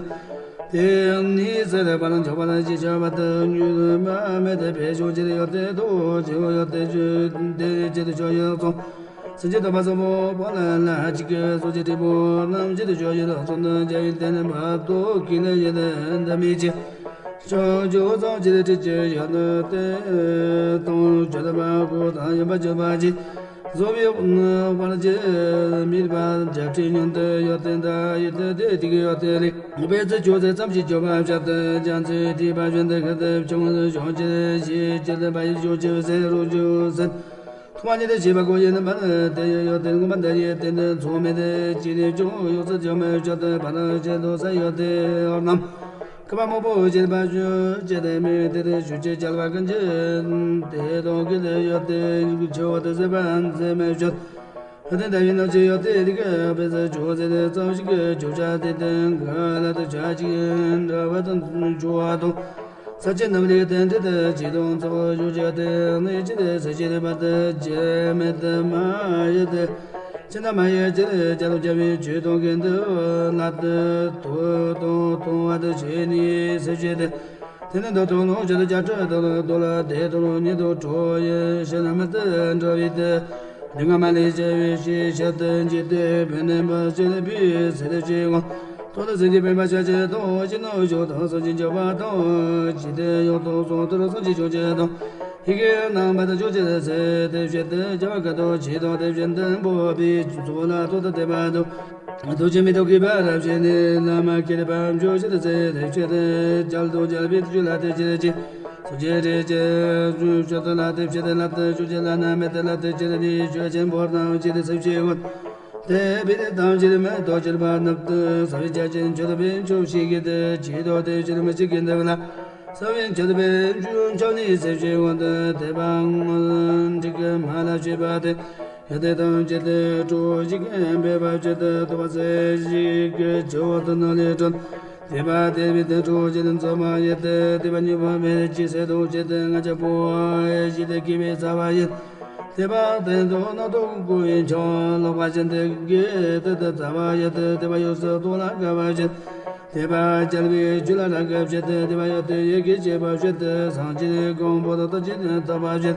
དེ་ནི་ཚེ་རབས་པ་ལ་འཇོག་པ་དང་ཅི་བྱ་བ་དང་ཉུལ་མ་མེད་དེ་པའི་ཤོག་ཅི་ཡོད་དེ་དོ་ཅི་ཡོད་དེ་ཅི་དེ་ཅི་དེ་ཤོག་ཡོད་སོང་། སངས་རྒྱས་དང་པ་སོགས་པའི་དཔལ་ལ་ཁྲི་ཀའི་སོགས་ཆེ་ཁྲི་པོ་རྣམས་ཅི་དེ་ཤོག་ཡོད་སོང་དང་འཇའ་ཡི་དེ་ནི་བབ་ཏོ་ཀི་ལ་ཡི་དེ་འདི་མི་ཅི། ཕྱོགས་བཅུ་ཚང་ཕྱིར་ཁྲི་ཅི་ཡོད་ནི་དེ་དང་ཆོས་དང་མ་གོ་དང་ཡིན་པ་བརྗོད་པ་ཅི། བཟོ་བའི་དཔལ་གྱི་མིར་པ་བརྒྱད་ཁྲི་ཉུང་དུ་ཡོད་དེ་འདྲ་ཡོད་དེ་དེ་དེ་གི་ཡོད་དེ་ལེགས། དཔེ་ཚེ་ཆོས་ཚེ་ཙམ་ཞིག་བརྗོད་པ་བྱ་དུ་ཅང་ཚེ་དེ་པ་བཞིན་དུ་ཁ་དུ་ཕྱི་མོ་ཞོག་ཅི་ཞེས་ཅི་དེ་པ་ཡི་ཞོག་ཅི་ཟེར་རོ་ཅི་ཟེར། ཐོག་མ་ཉིད་དུ་བྱས་པ་ཀོ་ཡིན་པར་དེ་ཡོད་དེ། མངོན་པར་འདའ་ཡི་དེ་ནི་མཚུངས་མེད་དེ། ཅི་ནས་ཀྱང་ཡོད་ཚད་ཀྱང་མི་ཆོད་དེ། བར་ཆད་དུ་ས་ཡོད་དེ། འོ་རྣམས་བསྐལ་པ་མང་པོ་བྱེད་པ་ཞུ་བྱེད་དེ་མི་དེ་དེ་ཞུ་ཅེས་བྱ་བ་ཀུན་གྱི་དེ་དང་གི་དེ་ཡོད་དེ། ཆེ་བ་དེ་ཟད་པ་མཛད་མི་ཆོད། ཨ་དེ་འདའ་བའི་རྣམ་ཅན་ཡོད་དེ། དེ་གི་དཔེ་ཟད་ཆོག་ཟད་དེ་ཙམ་ཞིག་གི་ཆོག་བྱ་དེ་དེ་ག་ལ་དུ་བྱ་ཅིག་འདྲ་བ་དང་ཆོ་བ་དང་། ས་ཆེན་རྣམས་ལས་བརྟེན་ཏེ་དེ་ཇི་ལྟར་ཚོགས་ཡོད་ཀྱང་དེ་ནི་ཅི་སྟེ་ས་ཆེན་རིམ་པ་དེ་ཇི་མེད་དུ་མ་ཡལ་ཏེ། ཅི་ལྟར་མ་ཡལ་ཅི་ལས་བྱ་རུང་བྱ་བའི་ཆོས་དང་གི་འདི་ལ་དེ་དུ་དང་མཐོང་བ་དེ་ཆེ་ནི་ས་ཆེན་དེ། དེ་ནི་འདི་དང་ནང་བཞིན་དུ་བརྒྱ་ཕྲག་དང་དུ་ལ་དེ་དང་ཉིད་དུ་གྲོལ་ཡི་ཕྱིར་རྣམ་སྨིན་དུ་འགྲོ་བའི་དེ། འདི་ང་མ་ལས་བྱ་བའི་ཤེས་བྱ་དེ་འཇིག་རྟེན་པའི་གནས་པ་ཅི་ལས་པའི་ཚེ་དེ་ཅི་ངོ་། ཐོག་ཏུ་སེམས་ཀྱི་པདྨ་ཤར་ཅན་དང་། ཅི་ནུས་ཤོག་དང་སངས་རྒྱས་འཇམ་དཔལ་དང་། ཇི་སྟེ་ཡང་དག་གསུང་དུ་སངས་རྒྱས་བྱུང་ཅན་དང་། ཡི་གེ་རྣམ་པར་དག་བྱུང་ཅན་ཟེར་དེ་བཞིན་དུ་བྱ་བ་ཀུན་ཏུ་ཇི་ལྟར་དེ་བཞིན་དུ་འབོད་པའི་ཚོགས་ལ་ཐོག་ཏུ་བརྟན་པ་དང་། ཐུགས་རྗེ་མི་ཐུབ་ཀྱི་བར་བྱེད་ནས་བླ་མ་མཁས་པ་བྱོན་ཕྱིར་ཟེར་དེ་བཞིན་དུ་རྒྱལ་དང་རྒྱལ་བའི་ཐུགས་རྗེ་ལ་དེ་ཕྱིར་ཅི། སངས་རྒྱས་རིགས་ཀྱི་བྱོན་ལ་དེ་ཕྱིར་ལ་དེ་བྱོན་ཅི་ལ་ན་མེད་དེ་ལ་དེ་ཕྱིར་ནི་ཆོས་ཆེན་པོ་རྣམས་ཅི་རིགས་སུ་ཕྱེ་བ། དེ་བས་དེ་ཐམས་ཅད་མི་རྟོག་གྱུར་པ་རྣམས་དུ་ས་བོན་ཆ་ཅན་མཆོད་པའི་མཆོག་ཤེས་ཀྱི་དེ་ཇི་ལྟར་དེ་ཕྱིར་མི་ཤེས་ཀྱི་འདི་ལ། ས་བོན་མཆོད་པའི་མཆོག་མཆོག་ནི་སེམས་ཤེས་འོང་དུ་དེ་བ་སྔོན་འགྲིག་གི་མ་ལ་བྱེད་པ་དེ། ཡ་དེ་དང་བཅས་ཏེ་གྲོགས་ཤིག་འབད་པ་བྱེད་དུ་ཐོབ་པ་ཟེར་ཞིག་གི་ཆུ་བོ་དུ་ནོ་ལས་གྲོལ། དེ་བ་དེ་བས་དེ་གྲོགས་ཀྱི་འཛོམས་པ་ཡོད་དེ། དེ་བ་ཉིད་པ་མེད་ཅི་ཟེར་དུ་བྱེད་དུ་ང་ཅག་པོ་ཞིག་དེ་སྐྱེ་བའི་རྩ་བ་ཡིན། དེ་བ་དེ་དུ་ནོ་དུ་ཀུ་ཡི་མཆོག་ལོག་པ་ཅན་དེ་གི་དེ་དུ་རྩ་བ་ཡོད་དེ། དེ་བ་ཡོད་སུ་དུ་ལ་དགའ་བ་ཅན། དེ་བ་རྒྱལ་བའི་རྒྱུད་ལ་རག་གི་བྱེད་དེ། དེ་བ་ཡོད་དེ་ཡི་གེ་བྱེད་པ་བྱེད་དེ། སངས་རྒྱས་གང་པོ་དང་རྟག་ཅན་ཐོབ་པ་བྱེད།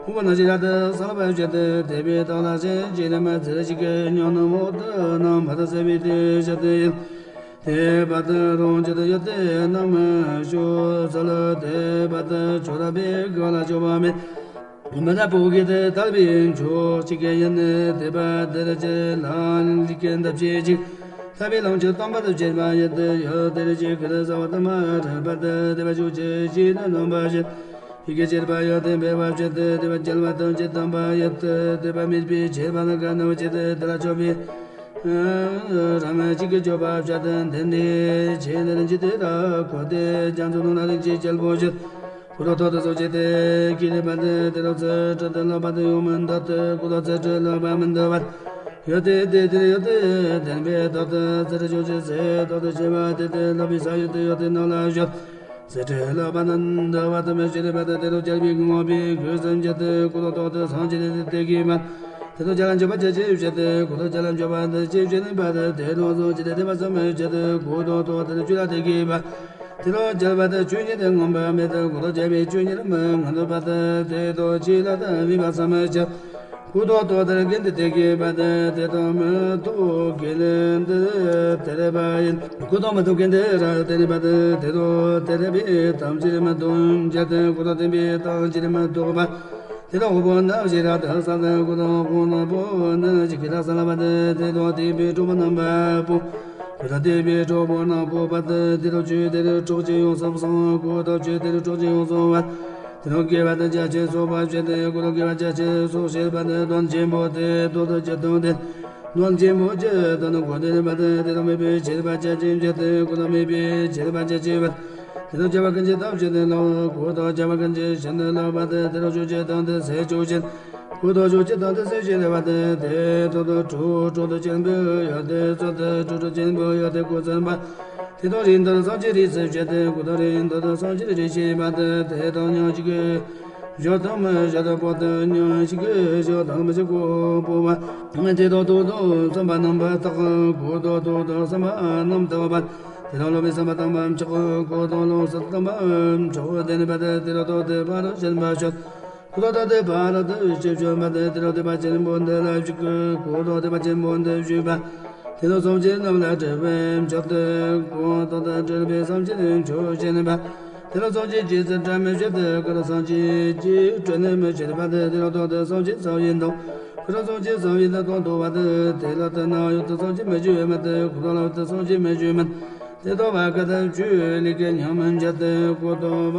དབུ་མ་ན་ཞིག་ར་དེ་སལ་བ་བྱེད་དེ། དེ་བའི་དག་ལ་སེམས་ཀྱི་ནི་མ་ཚེ་ཞིག་གི་ཉོན་མོངས་དུ་རྣམ་པར་སེལ་བའི་དེ་བྱེད་དེ་ཡིན། དེ་བ་དུ་རང་བྱེད་དུ་ཡོད་དེ་རྣམ་ཤོ་ཚལ། དེ་བ་དུ་ཆོ་ར་བའི་ག་ལ་ཆོ་བ་མེད། མི་ལ་པོ་གི་དེ་དལ་བའི་མཆོག་གཅིག་གི་ཡིན་ནི། དེ་བ་དེར་ཅི་ལ་ལི་ཀན་འདབ་ཆེ་གཅིག་ལྷ་བའི་ལོངས་སྤྱོད་སྟོན་པ་དུ་བྱེད་པ་ཡོད་དེ། ཡོད་དེར་ཅི་ཁུར་ཟ་བ་དུ་མ་རེད་པ་དེ། དེ་བ་ཆོག་ཅི་ཞིག་ནི་ནོན་པ་བྱེད། ཡི་གེ་བྱེད་པ་ཡོད་དེ་འབད་བ་བྱེད་དེ། དེ་བ་རྒྱལ་བ་དུ་ཅི་སྟོན་པ་ཡོད་དེ། དེ་བ་མེད་པའི་བྱེད་པ་ནི་ག་ནོ་བྱེད་དེ། དེ་ལ་ཆོག་པའི་རང་གཅིག་གི་སྤྱོད་པ་བྱ་དེ་འདི་འདྲའི་ཆེ་ནི་རིན་ཆེན་དེ་ར་གོ་དེ་རྒྱ་མཚོ་ནང་ན་རིན་ཆེན་རྒྱལ་པོ་བྱེད། ཀུ་རུ་ཐོག་ཏུ་སོ་བྱེད་དེ་ཀི་ལི་པ་དེ་དེ་རུ་ཚེ་ཁྲི་དེ་ལོ་པ་དེ་ཡོང་མི་འདོད་དེ། ཀུ་རུ་ཚེ་ཁྲི་ལོ་པ་མི་འདོད་པ་ཡོད་དེ། དེ་དེ་ཡོད་དེ་ལྡན་པའི་ཐོག་ཏུ་ཚེ་ཁྲི་ཆོག་ཅེས་ཚེ་ཐོག་ཏུ་བྱེད་པ་དེ་དེ་ལོ་པའི་ས་ཡོད་དེ་ཡོད་དེ་ནོ་ལ་ཞོག་ཚེ་ཁྲི་ལོ་པ་ནི་འདོད་པ་དུ་མི་བྱེད་པ་དེ་དེ་རུ་རྒྱལ་པའི་ངོ་བོས་གོས་སུ་འགྱུར་ཏེ། ཀུ་རུ་ཐོག་ཏུ་སངས་རྒྱས་དེ་དེ་གི་མ། དེ་དུ་རྒྱ་ལ་འཇོག་པ་ཅི་ཅི་བྱེད་དེ། ཀུ་རུ་རྒྱ་ལ་འཇོག་པ་དེ་ཅི་བྱེད་ནི་པ་དེ་དེ་རུ་སོ་ཅི་དེ་དེ་བ་སུ་མི་བྱེད་དེ། ཀུ་རུ་ཐོག་དེ་ཆུ་ལ་དེ་གི་པ། དེ་རུ་རྒྱལ་བ་དེ་ཆོས་ཉིད་དེ་མངོན་པ་མེད་དེ། ཀུ་རུ་རྒྱལ་བའི་ཆོས་ཉིད་མི་མངོན་པ་དེ་དེ་དུ་ཅི་ལ་དེ་བི་བ་སུ་མི་བྱེད། ཀུ་རུ་ཐོག་དེར་དགེ་འདུན་དེ་གི་པ་དེ་དེ་དུ་མི་ཐུག་དགེ་འདུན་དེ་དེ་རེ་བ་ཡིན། ཀུ་རུ་མི་ཐུག་དགེ་འདུན་ར་དེ་རེ་བ་དེ་དེ་དུ་དེ་རེ་བའི་ཐམས་ཅད་མི་ཐུག་བྱེད་དེ། ཀུ་རུ་དེ་བའི་ཐམས་ཅད་མི་ཐུག་པ། དེ་དང་འོ་བོ་ནམ་ཞིག་ར་དང་ས་དང་ཀུ་དང་ཁོང་ནམ་པོ་ནམ་ཞིག་གི་ར་ས་ལ་བ་དེ་དེ་དང་དེ་བའི་གྲོགས་པོ་རྣམ་པ་པོ། ཀུ་དང་དེ་བའི་གྲོགས་པོ་རྣམ་པོ་པ་དེ་དེ་དང་ཆོས་དེ་རུ་གྲོགས་ཀྱི་ཡོང་སམ་སང་ཀུ་དང་ཆོས་དེ་རུ་གྲོགས་ཀྱི་ཡོང་སོང་བ། དེ་དང་དགེ་བ་དང་རྒྱ་ཆེ་སོགས་པ་བྱེད་དེ། ཀུ་དང་དགེ་བ་རྒྱ་ཆེ་སོགས་བྱེད་པ་དེ་དོན་ཆེན་པོ་དེ་དོ་དང་ཅི་དང་དེ། དོན་ཆེན་པོ་ཅི་དང་ནི་གོ་དེ་པ་དེ་དེ་དང་མེད་པའི་ཆེད་པ་རྒྱ་ཆེ་བྱེད་དེ། ཀུ་དང་མེད་པའི་ཆེད་པ་རྒྱ་ཆེ་བ། དེ་དང་བྱ་བ་ཀུན་གྱི་དང་བྱེད་དེ་ལོ། ཀུ་དང་བྱ་བ་ཀུན་གྱི་ཤིན་ཏུ་ལོ་པ་དེ་དེ་དང་ཆོག་ཅེས་དང་དེ་ཟས་ཆོག་ཅེས། ཀུ་དང་ཆོག་ཅེས་དང་དེ་ཟས་ཤེས་ལེ་བ་དེ་དེ་དང་དུ་གྲོགས་གྲོགས་དུ་ཆེན་པོ་ཡོད་དེ། ཚོགས་དུ་གྲོགས་གྲོགས་ཆེན་པོ་ཡོད་དེ་ཀུ་ཚན་པ། དེ་དང་རིང་དུ་སངས་རྒྱས་རིགས་སུ་བྱེད་དེ། ཀུ་དང་རིང་དུ་སངས་རྒྱས་རིགས་ཤེས་པ་དེ་དེ་དང་མཉམ་ཞིག་གི་བཞག་དང་མི་བཞག་དང་པོ་དེ་མཉམ་ཞིག་གི་བཞག་དང་མི་བཞག་གོ་པོ་བ། དེ་དང་དུ་དང་བསམ་པ་རྣམ་པར་དག་ཀུ་དང་དུ་དང་བསམ་པ་རྣམ་དག་པ། དེ་དང་ལོག་པའི་བསམ་པ་དང་པ་མཆོག་ཀུ་དང་ལོག་སུ་དང་པ་མཆོག་ལྡན་པ་དེ་དེ་དང་དུ་དེ་ཕ་རོལ་ཕྱིན་པ་ཤོད། ཀུ་དང་དུ་དེ་ཕ་རོལ་ཏུ་ཕྱིན་ཤོད་པ་དེ་དེ་དང་དེ་ཕ་ཆེན་པོ་འདི་ལ་བཞུགས་ཀུ་དང་དེ་ཕ་ཆེན་པོ་འདི་བཞུགས་པ། དེ་དང་སངས་རྒྱས་རྣམས་ལ་སྤྲུལ་པའི་མཆོག་ཏུ་ཀུ་དང་དུ་སྤྲུལ་པའི་སངས་རྒྱས་མཆོག་བྱེད་པ། དེ་ལ་སངས་རྒྱས་རྗེས་སུ་བྲན་མི་བྱེད་དེ། ཀུན་ལ་སངས་རྒྱས་ཀྱིས་སྤྲུལ་ནས་མི་བྱེད་པ་དེ། དེ་ལ་ཐོག་ཏུ་སངས་རྒྱས་སངས་རྒྱས་དང་། ཀུན་ལ་སངས་རྒྱས་སངས་རྒྱས་དང་དང་དུ་བ་དེ། དེ་ལ་དེ་ན་ཡོད་དུ་སངས་རྒྱས་མི་བྱེད་མི་དེ། ཀུན་ལ་ཡོད་དུ་སངས་རྒྱས་མི་བྱེད་མི། དེ་ལྟ་བ་ཀ་དག་ཆོས་ལས་ཀྱི་ཉམས་མི་འཇལ་ཏེ། ཀུན་ལྟ་བ་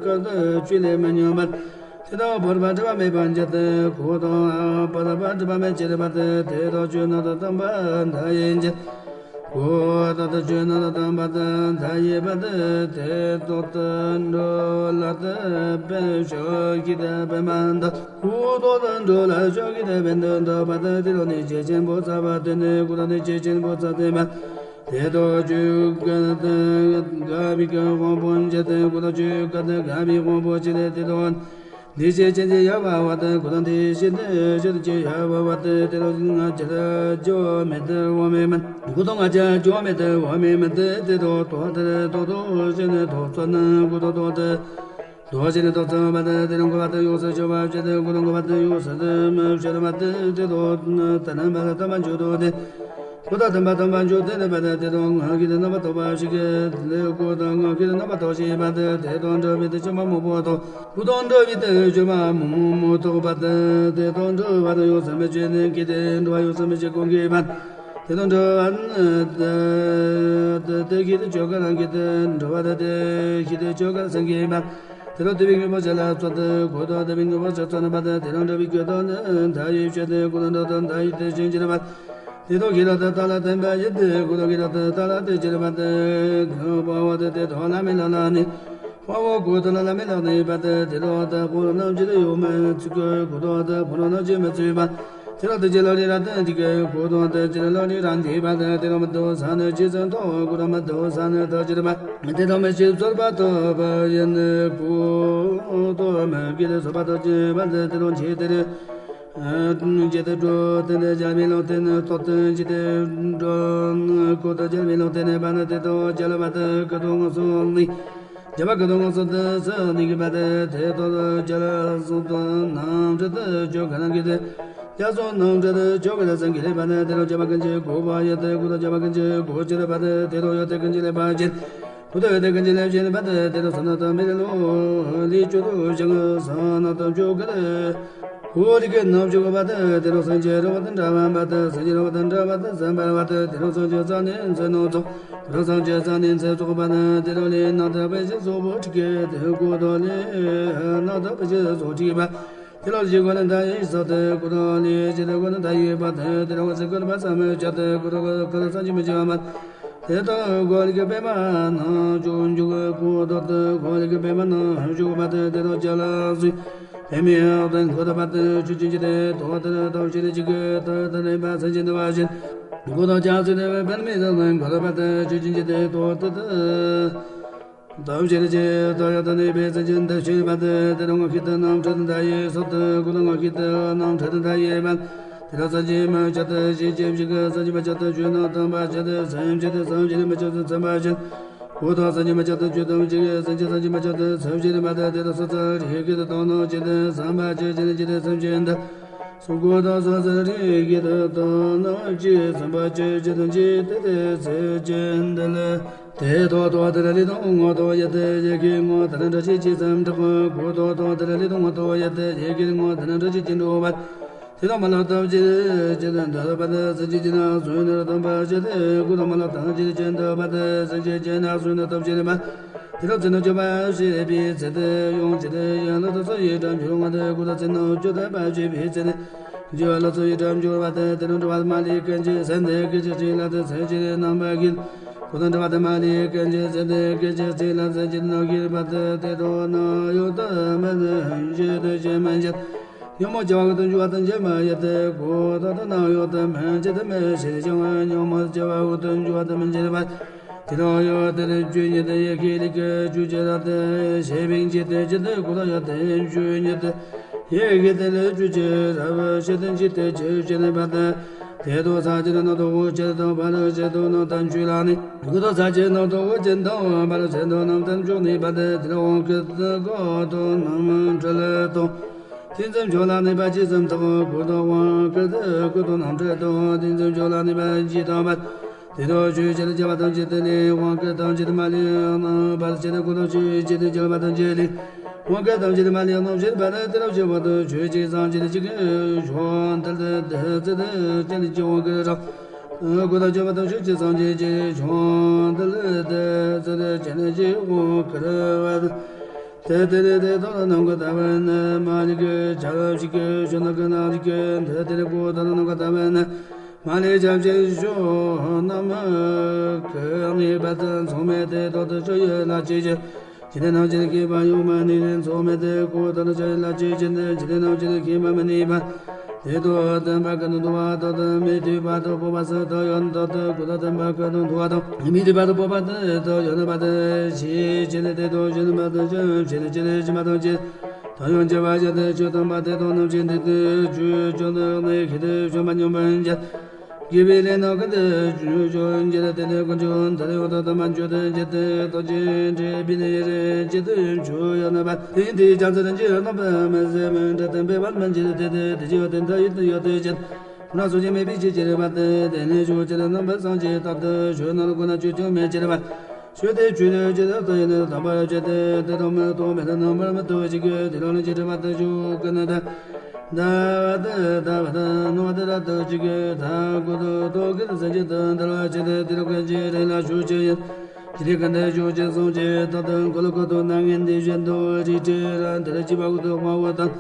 ཀ་དག་ཆོས་ལས་མི་ཉམས་པར། དེ་དག་བོར་བ་སྒྲིབ་པ་མེད་པར་འགྱུར་ཏེ། གོ་དང་བོར་བ་སྒྲིབ་པ་མེད་ཕྱིར་བར་ཏེ། དེ་དག་ཆོས་རྣམས་དང་མཐུན་པར་མཐའ་ཡས་འགྱུར། གོ་དག་ཏུ་ཆོས་རྣམས་དང་མཐུན་པར་མཐའ་ཡས་པར་ཏེ། དེ་དག་ཏུ་འགྲོ་ལ་དད་པས་ཕྱོགས་བཞི་དུ་ཕན་པ་འདོད། གོ་དག་ཏུ་འགྲོ་ལ་ཕྱོགས་བཞི་དུ་ཕན་དུ་འདོད་པ་དེ། དེ་ལ་ནི་ཆོས་ཆེན་པོ་རྩ་བ་དེ་ནི། གོ་དག་ནི་ཆོས་ཆེན་པོ་རྩ་བ་དེ་མ། དེ་དག་ཆོས་གོས་དག་དགའ་བའི་གོས་དབང་པོ་འགྱུར་ཏེ། གོ་དག་ཆོས་གོས་དག་དགའ་བའི་དབང་པོ་འགྱུར་ཏེ། དེ་དག་འདུས་བྱས་ཆེན་ཅིང་ཡལ་བར་བ་དང་། གོ་དག་འདུས་བྱས་ཆེན་ཅིང་ཡལ་བར་བ་དང་། དེ་དག་ང་རྒྱལ་འགྱུར་བ་མེད་དུ་འོང་མི་མིན། གོ་དག་ང་རྒྱལ་འགྱུར་བ་མེད་དུ་འོང་མི་མིན་ཏེ། དེ་དག་ཐོག་མཐའ་ཐོག་ཏུ་ཞིག་ནས་ཐོག་ཚོ་ན། གོ་དག་ཐོག་ཏུ་ཐོག་ཞིག་ནས་ཐོག་ཚོ་བ་དང་། དེ་དག་འགོད་པ་དང་ཡོངས་སུ་གཅོད་པ་བྱེད་དེ། གོ་དག་འགོད་པ་དང་ཡོངས་སུ་མི་གཅོད་པ་དང་། དེ་དག་དེ་རྣམ་པར་ཐོབ་པར་འགྱུར་ཏོ་སྟེ། གོ་དག་ཐོབ་པར་ཐོབ་པར་འགྱུར་ཏེ། དེ་དག་ངག་གིས་རྣམ་པར་ཐོབ་པ་ཞིག་གོ་དག་ངག་གིས་རྣམ་པར་ཐོབ་ཞེས་པ་དེ། དེ་དག་འདྲ་བའི་དེ་ཆོས་མ་རྨོངས་པ་དང་། གོ་དག་འདྲ་བའི་དེ་ཆོས་མ་རྨོངས་པ་དང་། དེ་དག་འདྲ་བ་དང་ཡོངས་སུ་མི་གཅོད་ནི་གིས་ཏེ། འདྲ་བ་ཡོངས་སུ་མི་གཅོད་གང་གིས་པ། དེ་དག་འདྲ་བ་དེ་གིས་ཏེ་ཆོས་གང་རང་གིས་ཏེ། འདྲ་བ་དེ་གིས་ཏེ་ཆོས་གང་སེམས་ཀྱིས་པ། དེ་དག་དད་པའི་དངོས་པོ་ཆ་ལ་བརྩོན་ཏེ། གོ་དག་དད་པའི་དངོས་པོ་ཆ་བརྩོན་པ་དང་། དེ་དག་འདྲ་བའི་གོས་དག་ནི་མཐའ་ཡས་ཕྱིར་ཏེ། གོ་དག་འདྲ་དག་མཐའ་ཡས་དེ་ཕྱིར་འགྱུར་བ། དེ་དག་ཤེས་རབ་ཏུ་རྟག་ལ་ལྡན་པ་ཡིན་ཏེ། གོ་དག་ཤེས་རབ་ཏུ་རྟག་ལ་ལྡན་ཕྱིར་བར་ཏེ། དཔའ་བོ་དེ་དེ་དག་བླ་མེད་ལག་ལ་གནས། དཔའ་བོ་གོ་དག་ལ་བླ་མེད་ལག་ལ་གནས་པ་དེ། དེ་དག་དག་ཕོ་རོག་རྣམས་ཀྱིས་ཡོང་མི་ཚུགས། གོ་དག་དག་ཕོ་རོག་རྣམས་ཀྱིས་མི་ཚུགས་པ། དེ་དག་དེ་ཕྱིར་ལག་ལེན་ར་ཏན་ཏིག་གོ་དག་དེ་ཕྱིར་ལག་ལེན་ར་འདི་པ་དེ། དེ་དག་མི་ཐོབ་ས་ནི་ཇི་ཙམ་ཐོབ། གོ་དག་མི་ཐོབ་ས་ནི་ཐོབ་ཕྱིར་བར། དེ་དག་མི་ཕྱིར་ཚོར་བ་ཐོབ་པ་ཡིན། གོ་དག་མི་དགེ་དེ་ཚོར་བ་ཐོབ་ཕྱིར་བར་ཏེ། དེ་དག་འཆི་སྟེ། ཇི་ལྟར་འགྲོ་དེ་ནི་རྒྱལ་བའི་ལུང་བསྟན་ནི་ཐོབ་སྟེ། ཇི་ལྟར་འགྲོ་གོ་དག་རྒྱལ་བའི་ལུང་བསྟན་ནི་བར་ན། དེ་དག་རྒྱལ་བ་དག་གི་དོན་དངོས་སུ་ནི། རྒྱལ་བ་གི་དོན་དངོས་སུ་དུ་སུ་ནི་གི་བར་ཏེ། དེ་དག་རྒྱལ་སོང་དུ་ནམ་འཕྲལ་དུ་ཆོས་གང་གིས་ཏེ། རྒྱལ་སོང་ནམ་འཕྲལ་དུ་ཆོས་གང་སེམས་ཀྱིས་ལེགས་པ་ནི། དེ་དག་རྒྱལ་བ་ཀུན་གྱིས་གོ་བ་ཡོད་དེ། གོ་དག་རྒྱལ་བ་ཀུན་གྱིས་གོ་ཕྱིར་བར་ཏེ། དེ་དག་ཡོད་དེ་ཀུན་གྱིས་ལེགས་པར་བྱེད། གོ་དག་ཡོད་དེ་ཀུན་གྱིས་ལེགས་པར་བྱེད་པ་དེ། དེ་དག་བསོད་ནམས་དང་མི་རིགས་ལུགས་ལས་བཅུ་དྲུག་ཞིང་། བསོད་ནམས་དང་བཅུ་དགུ་ལས། འོ་རིགས་ཀྱི་རྣམ་བཅུ་དགུ་པ་དེ། དེ་དག་སེམས་ཅན་རིགས་པ་དང་འདྲ་བ་པ་དང་། སེམས་ཅན་རིགས་པ་དང་འདྲ་བ་དང་གསུམ་པ་པ་དེ། དེ་དག་སེམས་ཅན་རྩ་ནི་ཚེ་རྣམ་ཚོགས། དེ་དག་སེམས་ཅན་རྩ་ནི་ཚེ་ཚོགས་པ་དང་། དེ་དག་ལས་རྣམ་རྟོག་པའི་རྗེས་སུ་བོ་ཁྲིག་གི་དེ། གོ་དག་ལས་རྣམ་རྟོག་པའི་རྗེས་སུ་ཁྲིག་པ། དེ་ལ་གཞི་ཀུན་ནི་མཐའ་ཡས་སོ་སྟེ། གོ་དག་ལས་གཞི་ཀུན་ནི་མཐའ་ཡས་པ་དེ། དེ་ལ་འོད་ཟེར་ཀུན་ནི་བསམ་མི་ཁྱབ་སྟེ། གོ་དག་ཀུན་ནི་བསམ་གྱིས་མི་ཁྱབ་པ། དེ་ལྟར་གོ་ལ་གི་པད་མ་རྣམས་བཅུ་འཇུག་གོ་དག་ཏུ་གོ་ལ་གི་པད་མ་རྣམས་བཅུ་པ་དེ། དེ་ལ་རྒྱ་ལ་སུ་པད་མའི་དོན་གོ་དག་པ་དེ། ཆོས་ཅན་གྱི་དེ་དོ་དེ་ལ་དོ་ཞེས་ནི་གཅིག་གི་དོ་དེ་ལ་པ་སེམས་ཅན་འདུ་བ་བཞིན། གོ་དག་ཀྱང་སུ་དེ་པད་མའི་དོན་གོ་དག་པ་དེ། ཆོས་ཅན་གྱི་དེ་དོ་དེ་དེ། ཐབས་ཤེས་ཀྱི་ཐོག་ཡང་དུ་གནས་པའི་སེམས་ཅན་འདུ་བྱེད་པ་དེ། དེ་ལ་ངག་གི་དེ་རྣམ་འཕྲུལ་དུ་མཐའ་ཡས་སོ་སྟེ། གོ་དག་ངག་གི་དེ་རྣམ་འཕྲུལ་དུ་མཐའ་ཡས་པ། དེ་ལ་བསམ་གྱིས་མི་ཁྱབ་སྟེ། ཞེས་བྱ་བཞིན་གྱི་བསམ་གྱིས་མི་ཁྱབ་སྟེ། ཆོས་རྣམས་སྟོན་པ་བྱས་ཏེ། སེམས་ཅན་དེ་བསམ་གྱིས་མི་ཁྱབ་སྟེ་མཚོན་པ་བྱས། གོ་དག་བསམ་གྱིས་མི་ཁྱབ་སྟེ་ཆོས་སྟོན་པ་བྱས་ཏེ། སེམས་ཅན་བསམ་གྱིས་མི་ཁྱབ་སྟེ་མཚོན་བྱས་པ་དེ། དེ་ལ་སོ་སོའི་རིགས་ཀྱི་དོན་རྣམས་བྱས་ཏེ་བསམ་པ་བྱས་ཏེ། ཇི་ལྟར་སེམས་ཅན་འདི། སོ་གོ་དག་སོ་སོའི་རིགས་ཀྱི་དོན་རྣམས་ཀྱིས་བསམ་པ་བྱས་ཏེ། ཇི་ལྟར་དེ་སེམས་ཅན་འདི་ལ། དེ་ཐོག་ཐོག་དེ་ལ་ལུས་དང་ངག་ཐོག་ཡོད་དེ། ཡིད་ཀྱི་ངོ་དེ་ལ་འདྲ་བྱེད་ཅི་ཙམ་གྲགས། གོ་ཐོག་ཐོག་དེ་ལ་ལུས་དང་ངག་ཐོག་ཡོད་དེ། ཡིད་ཀྱི་ངོ་དེ་ལ་འདྲ་བྱེད་ཅི་འགྲོ་བ། དེ་དག་མ་ལགས་ཐམས་ཅད་ཅི་ལྟར་འདོད་པ་དེ། སེམས་ཅན་ཅི་ལ་སོགས་ནི་སྟོན་པ་བྱས་ཏེ། གོ་དག་མ་ལགས་ཐམས་ཅད་ཅི་འདོད་པ་དེ། སེམས་ཅན་ཅི་ལ་སོགས་ནི་སྟོབས་ཆེན་པ། དེ་དག་ཚེ་རྣམ་འགྱུར་བ་ཞེས་པའི་ཚེ་དེ་ཡང་ཇི་ལྟར་ཡང་ལ་དུ་སོ་ཡི་སྒྲ་འགྱུར་བ་དེ། གོ་དག་ཚེ་རྣམ་འགྱུར་ཐོས་པ་ཞེས་པའི་ཚེ་དེ། འགྱུར་བ་ལ་སོགས་པའི་སྒྲ་འགྱུར་བ་དེ། དེ་རུ་འགྲོ་བ་མ་ལུས་ཀུན་གྱི་སེམས་དེ་སྐད་ཅིག་གཅིག་ལ་དེ་སེམས་ཅན་རྣམ་པ་ཀུན། གོ་དག་འགྲོ་བ་དེ་མ་ལུས་ཀུན་གྱི་སེམས་དེ་སྐད་ཅིག་གཅིག་ལ་སེམས་ཅན་རྣམས་ཀྱི་བར་དུ་དེ་དག་ནམ་ཡང་དུ་མི་ནུབ་ཞིང་དུ་ཞིག་མི་འགྱུར། ཉོན་མོངས་སྐྱེ་བ་འོག་ཏུ་འགྱུར་བ་དང་འགྱུར་མ་ཡིན་ཏེ། གོ་དག་དེ་ནམ་ཡང་དུ་མི་འཆི་དུ་མི་ཤི་ཞིང་། ཉོན་མོངས་སྐྱེ་བ་འོག་ཏུ་འགྱུར་བ་དང་མི་འཆི་བ། དེ་ནམ་ཡང་དུ་རྒྱུ་ཉིད་དུ་ཡིད་ཀྱི་ལུས་ཀྱི་རྒྱུ་ཅི་རབ་ཏུ་ཤེས་པའི་ཕྱིར་ཏེ། ཇི་ལྟར་གོ་དག་ཡང་དུ་རྒྱུ་ཉིད་དུ། ཡིད་ཀྱི་དེ་ལས་རྒྱུ་ཅི་རབ་ཤེས་དོན་གྱི་དེ་ཆོས་ཅི་ནི་བར་དུ། དེ་དག་ས་ཅི་རྣམ་རྟོག་འོད་ཅན་དང་བར་ཆད་དོན་རྣམས་དམ་ཆོས་ལ་ནི། གོ་དག་ས་ཅི་རྣམ་རྟོག་འོད་ཅན་དང་བར་ཆད་དོན་རྣམས་དམ་ཆོས་ནི་བར་དུ། དེ་ལ་དབང་བསྐུར་དང་གོ་དག་རྣམ་འཕྲུལ་དང་། ཐེ་ཚོམ་ཆོས་ལ་གནས་པ་ཇི་ཙམ་དག། གོ་དག་དབང་བསྐུར་དང་གོ་དག་རྣམ་འཕྲུལ་དང་། ཐེ་ཚོམ་ཆོས་ལ་གནས་པ་ཇི་ལྟ་བར། དེ་དག་ཆོས་ཅི་ལ་སྐྱེ་བ་ཐམས་ཅད་དེ་ལས། དབང་བསྐུར་ཐམས་ཅད་མ་ལུས་རྣམ་པར་ཤེས་ཏེ། གོ་དག་ཆོས་ཅི་ལ་སྐྱེ་བ་ཐམས་ཅད་ལས། དབང་བསྐུར་ཐམས་ཅད་མ་ལུས་རྣམ་ཤེས་པ་ནི། དེ་ལ་སྐྱེ་བ་དང་ཆོས་ཅི་ཙམ་ཅི་ལ་སྐྱེ་གི་ཕྱོགས་མཐར་ཐུག་དེ་ཚེ་དེ་ཅི་ལ་སྐྱེ་དབང་བསྐུར་རོ། གོ་དག་སྐྱེ་བ་དང་ཆོས་ཅི་ཙམ་ཅི་ལ་སྐྱེ་གི་ཕྱོགས་མཐར་ཐུག་དེ་ཚེ་དེ་ཅི་ལ་སྐྱེ་དབང་བསྐུར་བ་དང་། དེ་དེ་ལས་དེ་དག་ནམ་མཁའ་ལྟ་བུ་ནི་མ་ལུས་ཀྱི་ཆར་ཞིག་གི་ཞོ་ནག་གི་ནག་ཞིག་གི་དེ་དེ་ལས་གོ་དག་ནམ་མཁའ་ལྟ་བུ་ནི་མ་ལུས་ཆར་ཞིག་ཞོ་ནམ་གི་ངེས་པར་དུ་མཚུངས་མེད་དེ་དག་ཏུ་ཆོས་ཡོད་ལ་ཅི་བྱེད། ཇི་ལྟར་ནམ་ཅི་ལ་མཁས་པ་ཡོང་མ་ནུས་ཏེ་མཚུངས་མེད་དེ་གོ་དག་ལ་ཆོས་ཡོད་ལ་ཅི་བྱེད་དེ་ཇི་ལྟར་ནམ་ཅི་ལ་མཁས་པ་མི་ནུས་པ། དེ་དག་སྟོན་པ་ཀུན་ཏུ་འདུ་བ་དག་ཏུ་མི་མཐུན་པ་དང་སྤོབས་པ་སུ་དག་ཡོད་དག་ཏུ་ཀུན་ཏུ་སྟོན་པ་ཀུན་ཏུ་འདུ་བ་དང་མི་མཐུན་པ་དང་སྤོབས་པ་དེ་དག་ཡོད་པ་དེ་ཞེས་བྱས་ནས་དེ་དག་གཞན་པ་དེ་ཅི་བྱས་ནས་ཅི་ལས་གཞན་པ་དང་ཅི་དང་ཡང་བཅས་པ་བཞག་སྟེ་ཆོས་སྟོན་པ་དེ་དག་རྣམས་ཀྱིས་འདི་ལྟར་ཆོས་ཀྱང་དེ་ནི་ཤིན་ཏུ་བྱམས་པ་སྙོམས་པར་འཇུག་དགེ་བའི་ལས་རྣམས་ཀུན་ཏུ་བྱོན་གྱུར་ཏེ་དེ་ནི་ཀུན་ཀྱང་དེ་ལ་ཡང་དག་ཏུ་མ་འཇུག་སྟེ་འཇིག་རྟེན་དང་ཅི་འདྲ་བའི་ལས་ཡུན་རིང་གཅིག་ཏུ་འཇུག་ཡང་ནུས་པ་དེ་ཡིན་ཏེ། བྱང་ཆུབ་ཏུ་འཇུག་རྣམ་པར་སྨིན་ཟད་མི་འབྲལ་དུ་འབད་པ་མི་འཇིགས་དེ་དེ་དེ་བཞིན་དེ་མཐའ་ཡས་དུ་ཡོད་དུ་བྱེད། ཁོ་ན་སོ་སྐྱེ་མེད་པའི་ཕྱིར་ཁྱད་པར་ཏེ། དེ་ནས་ཆོས་ཅན་རྣམ་པར་སངས་རྒྱས་ལྟར་དུ་ཆོས་རྣམས་ལ་ཁོ་ན་ཆོས་ཀྱང་མེད་ཁྱད་པར། ཆོས་དེ་ཆོས་ཅན་ལྟར་ཡིན་ནོ་དམ་པར་བྱས་ཏེ། དེ་དང་མི་ལྡན་མེད་དེ་རྣམ་པར་མི་རྟོག་པའི་ཕྱིར་དེ་ལ་ལན་ཅི་འདྲ་བ་དེ་ཆོས་ཀུན་ནི་དེ། འདའ་བ་དེ་འདའ་བ་དེ་སྣང་བ་དེ་རབ་ཏུ་ཕྱིར་དེ་ཀུན་ཏུ་རྟོག་གེ་སེམས་ཅན་དུ་འདུལ་བར་བྱེད་དེ། དེ་ལ་ཀུན་གྱི་རིགས་ལ་ཆོས་ཅན་ཡིན། དེ་ལས་ཀུན་ཏུ་ཆོས་ཅན་སངས་རྒྱས་ལྟར་དུ་འཁོར་ལོ་ཁ་དོག་སྣ་ལྔའི་འདི་བཞིན་དུ་རིགས་ཁྲི་ར་དེ་ལ་སྐྱེ་བ་འོག་ཏུ་དཔའ་བོ་དང་།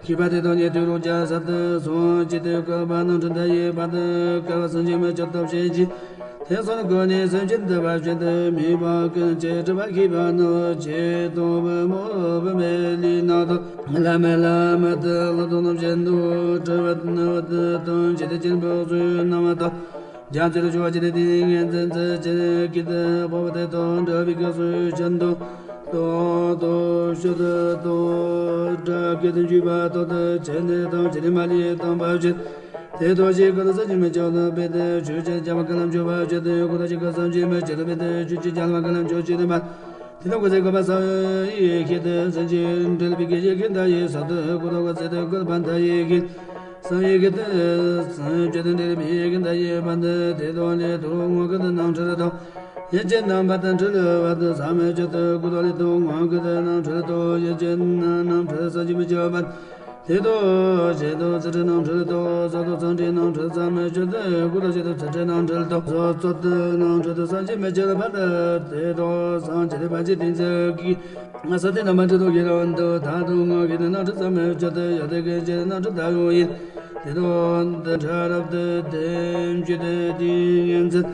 མཁས་པ་དེ་དག་ཉན་ཐོས་རང་རྒྱལ་ཟབ་ཏུ་སོང་། ཇི་ལྟར་བསྐལ་པ་རྣམ་འཁྲུགས་མཐའ་ཡས་པ་དང་། བསྐལ་པ་སུམ་ཅུ་མི་ཁྱབ་སྟོབས་ཆེན་གྱིས། དེང་སང་ཀུན་ནས་སེམས་ཅན་འདུལ་བར་བྱེད་དུ། དམིགས་པ་ཀུན་གྱིས་སྒྲིབ་པ་བསྐྱེད་པ་རྣམས། ཇི་ལྟ་བུ་མོ་བུད་མེད་ལུས་རྣམས་དང་། ལམ་མེ་ལམ་དུ་ལྷ་དང་རྣམ་བཞིན་དུ། གྲུ་བ་ནུ་བ་དང་བཅས་ཏེ་སྐྱེ་བོ་བསོད་ནམས་དང་། རྒྱ་མཚོ་ལ་སྦྱོར་བ་བྱས་ཏེ་ཏིང་ངེ་འཛིན་འཛིན་ཅན་གྱི་དེ་འཕགས་པ་དེ་དང་འདྲ་བའི་སྐབས་སུ་ཅན་དང་། ཏོག་ཏོ་ཤོ་ཏོ་ཏོ་སྒྲ་སྐད་དུ་འཇུག་པ་ཏོག་ཏོ་བྱས་ནས་དང་བྱས་ནས་མ་ལུས་དང་བ་བྱེད། དེ་ལྟར་ཞིག་ཀུན་ཏུ་བསམ་གྱིས་མི་ཁྱབ་པ་སྟེ་ཆོས་ཅན་རྒྱལ་བ་ཀུན་ལ་མཆོད་པར་བྱེད་དེ། ཀུན་ཏུ་ཞིག་ཀུན་བསམ་གྱིས་མི་ཁྱབ་པ་སྟེ་ཆོས་ཅན་རྒྱལ་བ་ཀུན་ལ་མཆོད་བྱེད་དེ་མ། དེ་ལྟར་ཀུན་གཟིགས་ཀུན་པ་སངས་ཡི་ཤེས་དེ་སེམས་ཅན་འབྲེལ་པའི་ཡེ་ཤེས་མཐའ་ཡས་ས་དེ་ཀུན་ཏུ་ཀུན་གཟིགས་དེ་ཀུན་པ་མཐའ་ཡས་ཤེས། སངས་ཡི་གི་དེ་སེམས་ཅན་འབྲེལ་པའི་ཡེ་ཤེས་མཐའ་ཡས་པ་འདི་དེ་དག་ལས་དོན་དངོས་ཀུན་ཏུ་རྣམ་འཕྲུལ་དང་། ཡུལ་ཅན་རྣམ་པ་དང་འཁྲུལ་བ་དང་བསམ་མི་ཁྱབ་སྟེ། ཀུན་རྟོག་ལས་དོན་དངོས་ཀུན་ཏུ་རྣམ་འཕྲུལ་དང་། ཡུལ་ཅན་རྣམ་འཕྲུལ་བསམ་གྱིས་མི་ཁྱབ་པ། དེ་དག་ཆེད་དུ་ཚུལ་ཁྲིམས་རྣམ་འཕྲུལ་དང་། ས་དང་ཚངས་དྲི་རྣམ་འཕྲུལ་བསམ་མི་ཁྱབ་སྟེ། ཀུན་རྟོག་ཆེད་དུ་ཚུལ་ཁྲིམས་རྣམ་འཕྲུལ་དང་། ས་ཚོགས་དུ་རྣམ་འཕྲུལ་དུ་བསམ་གྱིས་མི་ཁྱབ་པ་དང་། དེ་དག་སངས་རྒྱས་ལས་ཕར་ཕྱིན་ཏིང་འཛིན་གྱི་ས་དེ་རྣམ་པར་འཁྲུལ་དང་ཤེས་རབ་འདུ་མཐའ་དང་དངོས་ཀྱི་རྣམ་འཕྲུལ་བསམ་མི་ཁྱབ་སྟེ། ཡང་དེ་ཀུན་གྱི་རྣམ་འཕྲུལ་མཐའ་ཡས་ཡིན། དེ་དག་འདི་འདྲ་རབ་ཏུ་ལྡན་རྒྱུ་དེ་ཏིང་ངེ་འཛིན་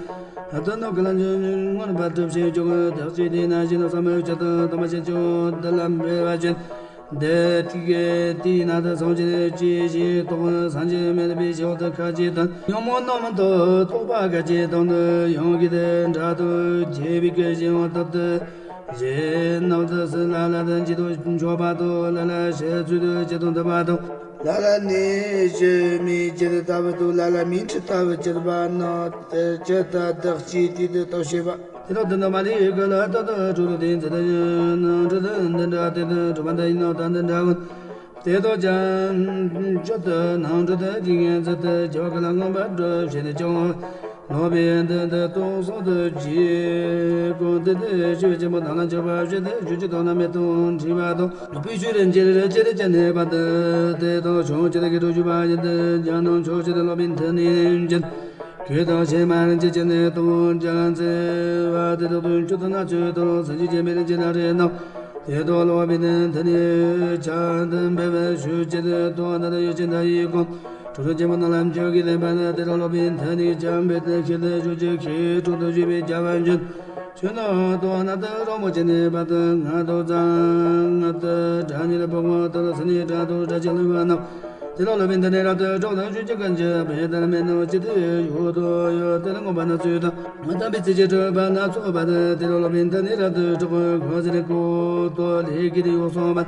ཨ་ཏི་ནོ་ཀ་ལ་མངོན་པར་གྲུབ་ཅིང་སྐྱོང་བའི་བདག་ཅིག་དེས་ན་ཞེ་ན་བསམ་མི་ཁྱབ་སྟེ། དམ་པ་ཆེ་ཆུང་འདི་ལ་འབད་བ་ཅིན། འདི་དེ་གའི་དེས་ན་དེ་སངས་རྒྱས་ཀྱི་ཞིང་རྟོགས་སངས་རྒྱས་མེད་པའི་ཞིང་དུ་ཁ་ཅིག་དང་། ཉོན་མོངས་རྣམས་དང་རྟོག་པ་ཁ་ཅིག་དང་ནི། ཡང་གི་དེ་འདྲ་དུ་བྱེད་པའི་གི་ཞིང་ཐོབ་སྟེ། ཞེས་རྣམ་དག་སུ་ལ་ལ་དེ་འཇིག་ཏུ་འཇོག་པ་དང་། ལ་ལ་ཞེས་ཚུལ་དུ་ཇི་ལྟར་འདུལ་བ་དང་། ལ་ལ་ནི་ཞེས་མི་བྱེད་ལྟ་བུ་དང་། ལ་ལ་མི་འཁྲུལ་ལྟ་བུ་བྱེད་པ་རྣམས་དེ་ཇི་ལྟར་བདག་གཅིག་དུས་དུ་རྟོགས་ཤེས་པ། དེ་དག་དོན་དམ་པ་ལས་ཀུན་ལ་རྟག་ཏུ་གྲོལ་ཏེ་འཛིན་རྣམ་འཕྲུལ་འདི་འདྲ་དེ་དང་གྲུབ་པ་འདི་ཡིན་ནོ། ད་འདི་འདྲ་ཀུན་དེ་དག་ཀྱང་ཆོས་དོན་རྣམ་འཕྲུལ་དེ་ཏིང་ངེ་འཛིན་དུ་བྱ་བ་ཀུན་ལ་མངོན་པར་གྲུབ་ཕྱིར་ནི་ཀྱང་། ལོག་པའི་དོན་དེ་རྟོགས་སངས་དུ་གྱུར། གང་དེ་དེ་ཆོས་ཅན་པོ་རྣམས་ལ་མཆོད་པར་བྱེད་དེ། ཆོས་ཅན་དོན་དམ་མེད་དང་འཁྲུལ་པ་དང་། སྤོས་ཆུ་རིན་ཆེན་རི་ལྕེ་རེ་ཅན་ནི་བ་དེ་དེ་དག་ཕྱོགས་ཆོས་དེ་གི་གྲོགས་བྱེད་པ་ཡིན་ཏེ། ཡང་ན་ཕྱོགས་ཆོས་དེ་སློབ་པའི་མཐུ་ནི་ཅན། གོས་དང་ཕྱེ་མ་རིན་ཆེན་ཅན་ནི་དང་། རྒྱ་ལ་མཚན་བ་དེ་དག་ཏུ་མཆོད་དང་ན་ཚོད་དང་། སེམས་ཅན་སྐྱེ་མེད་རིན་ཆེན་སྣ་རེ་རྣམས། དེ་དག་སློབ་པའི་མཐུ་ནི་ཅན། དུ་འབད་བའི་ཆོས་ཅན་དེ་དང་། ན་དང་ཡུལ་ཅན་མཐའ་ཡས་ཀུན། གྲོགས་ཆེན་པོ་རྣམས་ལ་མཆོག་གི་ལེན་པ་ནི། དེ་དག་སློབ་པའི་མཐུ་ནི་ཅན། འབད་དེ་ཤེས་ཏེ་ཕྱོགས་ཆོས་ཀྱི་གྲོགས་སུ་གྱུར་པའི་རྒྱལ་བ་འབྱོན། ཆོས་རྣམས་དང་རྣམ་དག་རོལ་མོ་ཅན་ནི་བ་དང་། ངག་དང་རྩ་ངག་ཏུ་སྒྲ་སྙན་པོ་ངག་ཏུ་སེར་སྣའི་སྒྲ་དང་སྒྲ་ཆེན་ལུས་པ་རྣམས། དེ་ལ་སློབ་པའི་མཐུ་ནི་རབ་ཏུ་གྲོལ་ཏེ། ཆོས་ཅན་ཀུན་གྱི་དཔེ་ལྟར་མེད་རྣམས་ཇི་ལྟར་ཡོད་དོ་ཡོད་དེ་ལ་མངོན་པར་རྣམ་དཔྱོད་དང་། དམ་པའི་ཚིག་གིས་གྲུབ་པ་སྣ་ཚོགས་པ་དང་། དེ་ལ་སློབ་པའི་མཐུ་ནི་རབ་ཏུ་གྲོལ། གང་ཟེར་ན་གོ་ཏོ་ལས་ཀྱི་ཡོ་སོང་བ།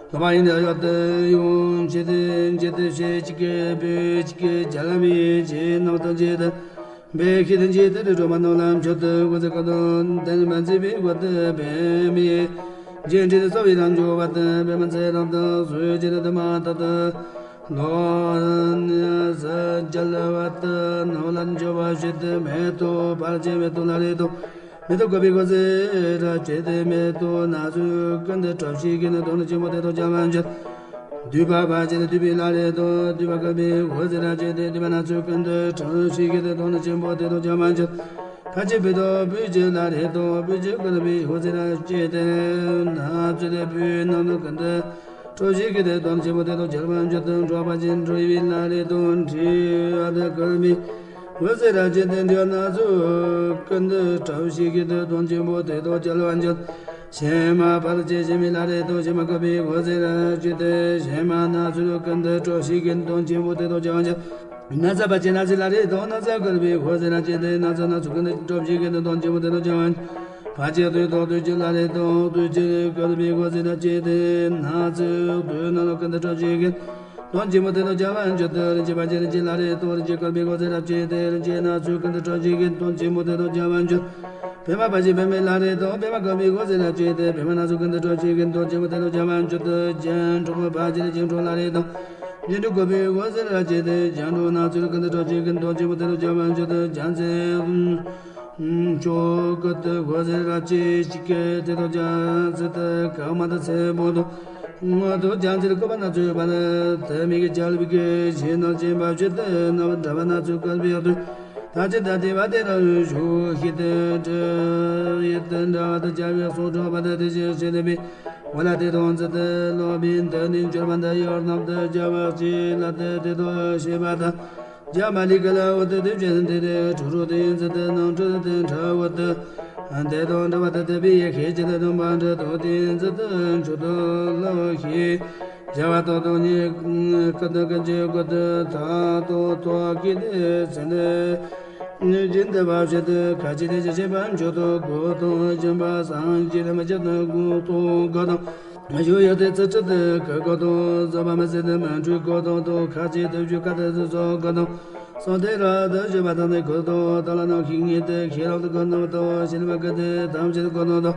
སློབ་པ་ཡིན་ན་ཡོད་དེ་ཡོང་ཆེད་དུ་འཇིག་ཏུ་བྱེད་ཅིག་གི་བོད་ཅིག་གི་རྒྱ་ལམ་ཡིན་ཅེས་རྣམ་དག་བྱེད་དུ། འབད་ཤེས་དང་བྱེད་དུ་གྲུབ་པ་རྣམས་ལ་མཆོད་དུ་དགོས་ཚེ་ཀུན་ཏུ་བསྟན་པ་མཛད་པའི་དགོས་དུ་འབད་མི་རྗེས་འབྲེལ་དུ་རྩ་བའི་ལམ་འཇུག་པ་དང་། པདྨ་ཚེ་རབ་ཏུ་བཟོད་ཅེས་དུ་མ་ཐག་ཏུ་ལོ་ཟ་རྒྱལ་བ་དུ་ནོ་ལ་འཇུག་པ་ཞིག་ཏུ་མེད་དོ། བར་ཆད་མེད་དོ་ལ་རེ་དོ། མེད་དོ་དགོས་པའི་དགོས་ཚེ་ར་བཅད་དུ་མེད་དོ། ན་ཚོད་ཀུན་ཏུ་གྲོགས་ཤིག་གི་ནི་དོན་ཆེན་པོ་དེ་དང་བྱ་བ་འཇུག་འདུས་པ་བར་ཆད་འདུས་པའི་ལ་རེ་དང་། འདུས་པ་བཀག་པའི་འོད་ཟེར་རབ་བཀྱེ་སྟེ། འདུས་པ་སྣ་ཚོགས་ཀུན་ཏུ་གྲངས་ཤིག་གི་དོན་ཆེན་པོ་དེ་དང་བྱ་བ་འཇུག་ཕ་ཆེ་བུ་དང་བུ་ཆེ་ལ་རེ་དང་བུ་ཆེ་ཀུན་པའི་ཧོ་ཟེར་ར་ཅེ་དེ་ན་ཚུ་དེ་བུའི་ནང་དུ་ཀུན་ཏུ་གྲོ་ཞིག་གི་དེ་དོན་ཆེན་པོ་དེ་དང་བྱ་བ་འཇོག་ཏུ་འགྲོ་བ་ཅན་འགྲོ་བའི་ལ་རེ་དང་འདྲི་བ་དེ་ཀུན་པའི་ཧོ་ཟེར་ར་ཅེ་དེ་འདྲི་བ་ན་ཚུ་ཀུན་ཏུ་གྲོ་ཞིག་གི་དེ་དོན་ཆེན་པོ་དེ་དང་བྱ་བ་འཇོག་ཞེ་མ་ཕར་ཆེ་ཞེ་མི་ལ་རེ་དང་ཞེ་མ་ཀུན་པའི་ཧོ་ཟེར་ར་ཅེ་དེ་ཞེ་མ་ན་ཚུ་ཀུན་ཏུ་གྲོ་ཞིག་གི་དོན་ཆེན་པོ་དེ་དང་བྱ་བ་འཇོག་ན་ཚ་བ་ཅན་ན་ཚི་ལ་རེ་དང་ན་ཚ་ཀུན་པའི་ཧོ་ཟེར་ར་ཅེ་དེ་ན་ཚ་ན་ཚུ་ཀུན་ཏུ་གྲོ་ཞིག་གི་དོན་ཆེན་པོ་དེ་དང་བྱ་བ་འཇོག་ཕ་ཆེ་དུས་དང་དུས་ཀྱི་ལ་རེ་དང་དུས་ཀྱི་ཀུན་པའི་ཧོ་ཟེར་ར་ཅེ་དེ་ན་ཚི་དུས་ན་ལོ་ཀུན་ཏུ་གྲོ་ཞིག་གི་དོན་ཆེན་པོ་དེ་དང་བྱ་བ་འཇོག་ཏུ་རིན་ཆེན་བ་ཅན་རིན་ཆེན་ལ་རེ་དང་རིན་ཆེན་ཀུན་པའི་ཧོ་ཟེར་ར་ཅེ་དེ་རིན་ཆེན་ན་ཚུ་ཀུན་ཏུ་གྲོ་ཞིག་གི་དོན་ཆེན་པོ་དེ་དང་བྱ་བ་འཇོག་པད་མ་བ་ཅན་པད་མའི་ལ་རེ་དང་པད་མ་ཀུན་པའི་ཧོ་ཟེར་ར་ཅེ་དེ་པད་མ་ན་ཚུ་ཀུན་ཏུ་གྲོ་ཞིག་གི་དོན་ཆེན་པོ་དེ་དང་བྱ་བ་འཇོག་ཏུ་རྒྱན་དྲུག་པ་བ་ཅན་རྒྱན་དྲུག་ལ་རེ་དང་རྒྱན་དྲུག་ཀུན་པའི་ཧོ་ཟེར་ར་ཅེ་དེ་རྒྱན་དྲུག་ན་ཚུ་ཀུན་ཏུ་གྲོ་ཞིག་གི་དོན་ཆེན་པོ་དེ་དང་བྱ་བ་འཇོག་ཏུ་རྒྱན་ཚད་མཆོག་ཀུན་ཏུ་ཧོ་ཟེར་ར་ཅེ་ཞིག་གི་དེ་དང་རྒྱན་ཚད་དུ་ཀ་མ་དང་ཚད་པོ་དང་ངོ་དང་རྒྱན་ཚད་བཀོད་པ་ན་ཚུ་བ་ལ་དེ་མིག་གི་རྒྱལ་བུ་གི་ཞེ་ནང་སྦྱིན་པ་བྱེད་དུ་ན་བ་འདྲ་བ་ན་ཚུ་ཀུན་པའི་དུས། ད་ཅི་ད་དེ་བ་དེ་ར་ཞུ་ཤི་དེ་དྲི་ཡི་དེ་འདྲ་བ་དེ་བྱ་བའི་སོ་འགྲོ་བ་དེ་དེ་བཞིན་བྱེད་དེ་བའི་འོ་ལ་དེ་དང་ཚེ་དེ་ལོ་བིན་དེ་ནི་འབྱོར་བ་འདི་ཡོར་རྣམས་དེ་བྱ་བ་ཅི་ལ་དེ་དེ་དོ་ཤེས་པ་དང་རྒྱ་མ་ལི་ཀ་ལ་འོ་དེ་དེ་བཞིན་དེ་དེ་གྲུ་རུ་དེ་ཡིན་ཚེ་དེ་ནང་ཁྲོད་དེ་འདྲ་བོ་དེ་དེ་དང་འདྲ་བ་དེ་དེ་བའི་ཡེ་ཤེས་ཀྱི་དེ་དང་པ་འདྲ་དོ་དེ་ཡིན་ཚེ་དེ་མཆོག་ཏུ་ལ་ཤེས། བྱ་བ་དང་དོན་གཉིས་ཀུན་ཏུ་ཀུན་གྱི་སྒོ་དུ་ཐ་དོ་ཐོ་ཀི་ཏི་ཚེ་འདི་སྦྱིན་བདེ་བ་བྱེད་དུ་ཁ་ཅིག་དེ་ཅི་བྱེད་པ་མཆོག་ཏུ་སྒོ་དང་སྦྱིན་པ་སངས་རྒྱས་ལ་མ་ཁྱབ་ཏུ་སྒོ་དང་ཞུ་ཡོད་དེ་ཚུལ་ཁྲིམས་དེ་ཀུན་སྒོ་དང་བཟོད་པ་མི་ཟད་དེ་མི་འཁྲུལ་སྒོ་དང་དུ་ཁ་ཅིག་དེ་བཞུགས་ཁ་དེ་ཚུལ་སོགས་སྒོ་དང་སོང་དེ་ར་དེ་བཞུགས་པ་དང་དེ་ཁུ་དང་ད་ལ་ནང་ཁྱིག་ངེས་དེ་ཁྱེད་རང་དུ་སྒོ་དང་དུ་ཞིང་པ་ཀུན་དེ་ཐམས་ཅད་སྒོ་དང་དུ།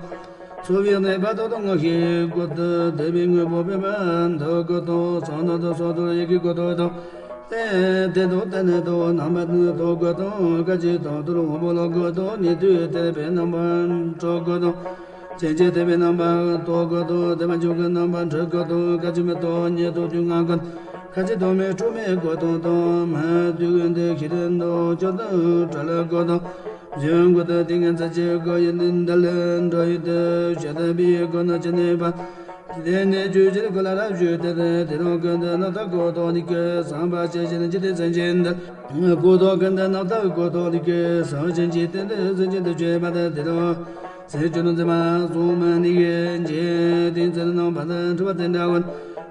འཚོ་བའི་གནས་པ་དང་དུ་ངོ་ཤེས་སྒོ་དུ་བདེ་བའི་དངོས་པོ་པའི་བར་དུ་སྒོ་དང་ཚང་ན་དུ་སོ་དུ་ཡི་གེ་སྒོ་དུ་དང་། དེ་དེ་དང་དེ་ནས་དུ་རྣམ་པ་དུ་སྒོ་དང་སྐད་ཅིག་དང་དུ་རུ་འོང་པོ་ལ་སྒོ་དང་ནི་དུས་དེ་བའི་རྣམ་པ་དྲུག་སྒོ་དང་། ཅན་ཅན་དེ་བའི་རྣམ་པ་དུ་སྒོ་དང་དེ་མ་བྱུང་གི་རྣམ་པ་དྲུག་སྒོ་དང་སྐད་ཅིག་མེད་དུ་ཉེ་དུ་དུས་ང་ཀུན་ཁ་ཅིག་དུ་མེད་འཁྲུལ་མེད་སྒོ་དང་དང་མ་དུས་ཀུན་དེ་ཤི་དོན་དུ་སྐྱོ་དང་བྲལ་སྒོ་དང་། གཞན་ཀུན་ཏུ་ཏིང་ངེ་འཛིན་གྱི་སྒོ་ཡི་ནི་འདི་ལས་འགྲོ་ཡི་དེ་བྱེད་དེ་བི་སྒོ་ན་ཅི་ནས་པ། དེ་ནས་རྒྱུ་ཕྱིར་ཀུན་ལ་རབ་ཞུས་ཏེ་དེ་རང་ཀུན་ཏུ་རྣམ་དག་སྒོ་དང་ནི་ཀུན་བསམ་པ་ཅི་བཞིན་ཇི་ལྟར་སེམས་ཅན་འདི། སྒོ་དང་ཀུན་ཏུ་རྣམ་དག་སྒོ་དང་ནི་ཀུན་བསམ་བཞིན་གྱི་རྟེན་དུ་སེམས་ཅན་དུ་བྱེད་པ་དེ་དེ་རང་སེམས་ཅན་དུ་འཛིན་པ་གསུམ་ནི་ཡིན་གྱི་དེ་ཚེ་རྣམ་པ་དང་འཁྲུལ་པ་དེ་འདྲ་བ།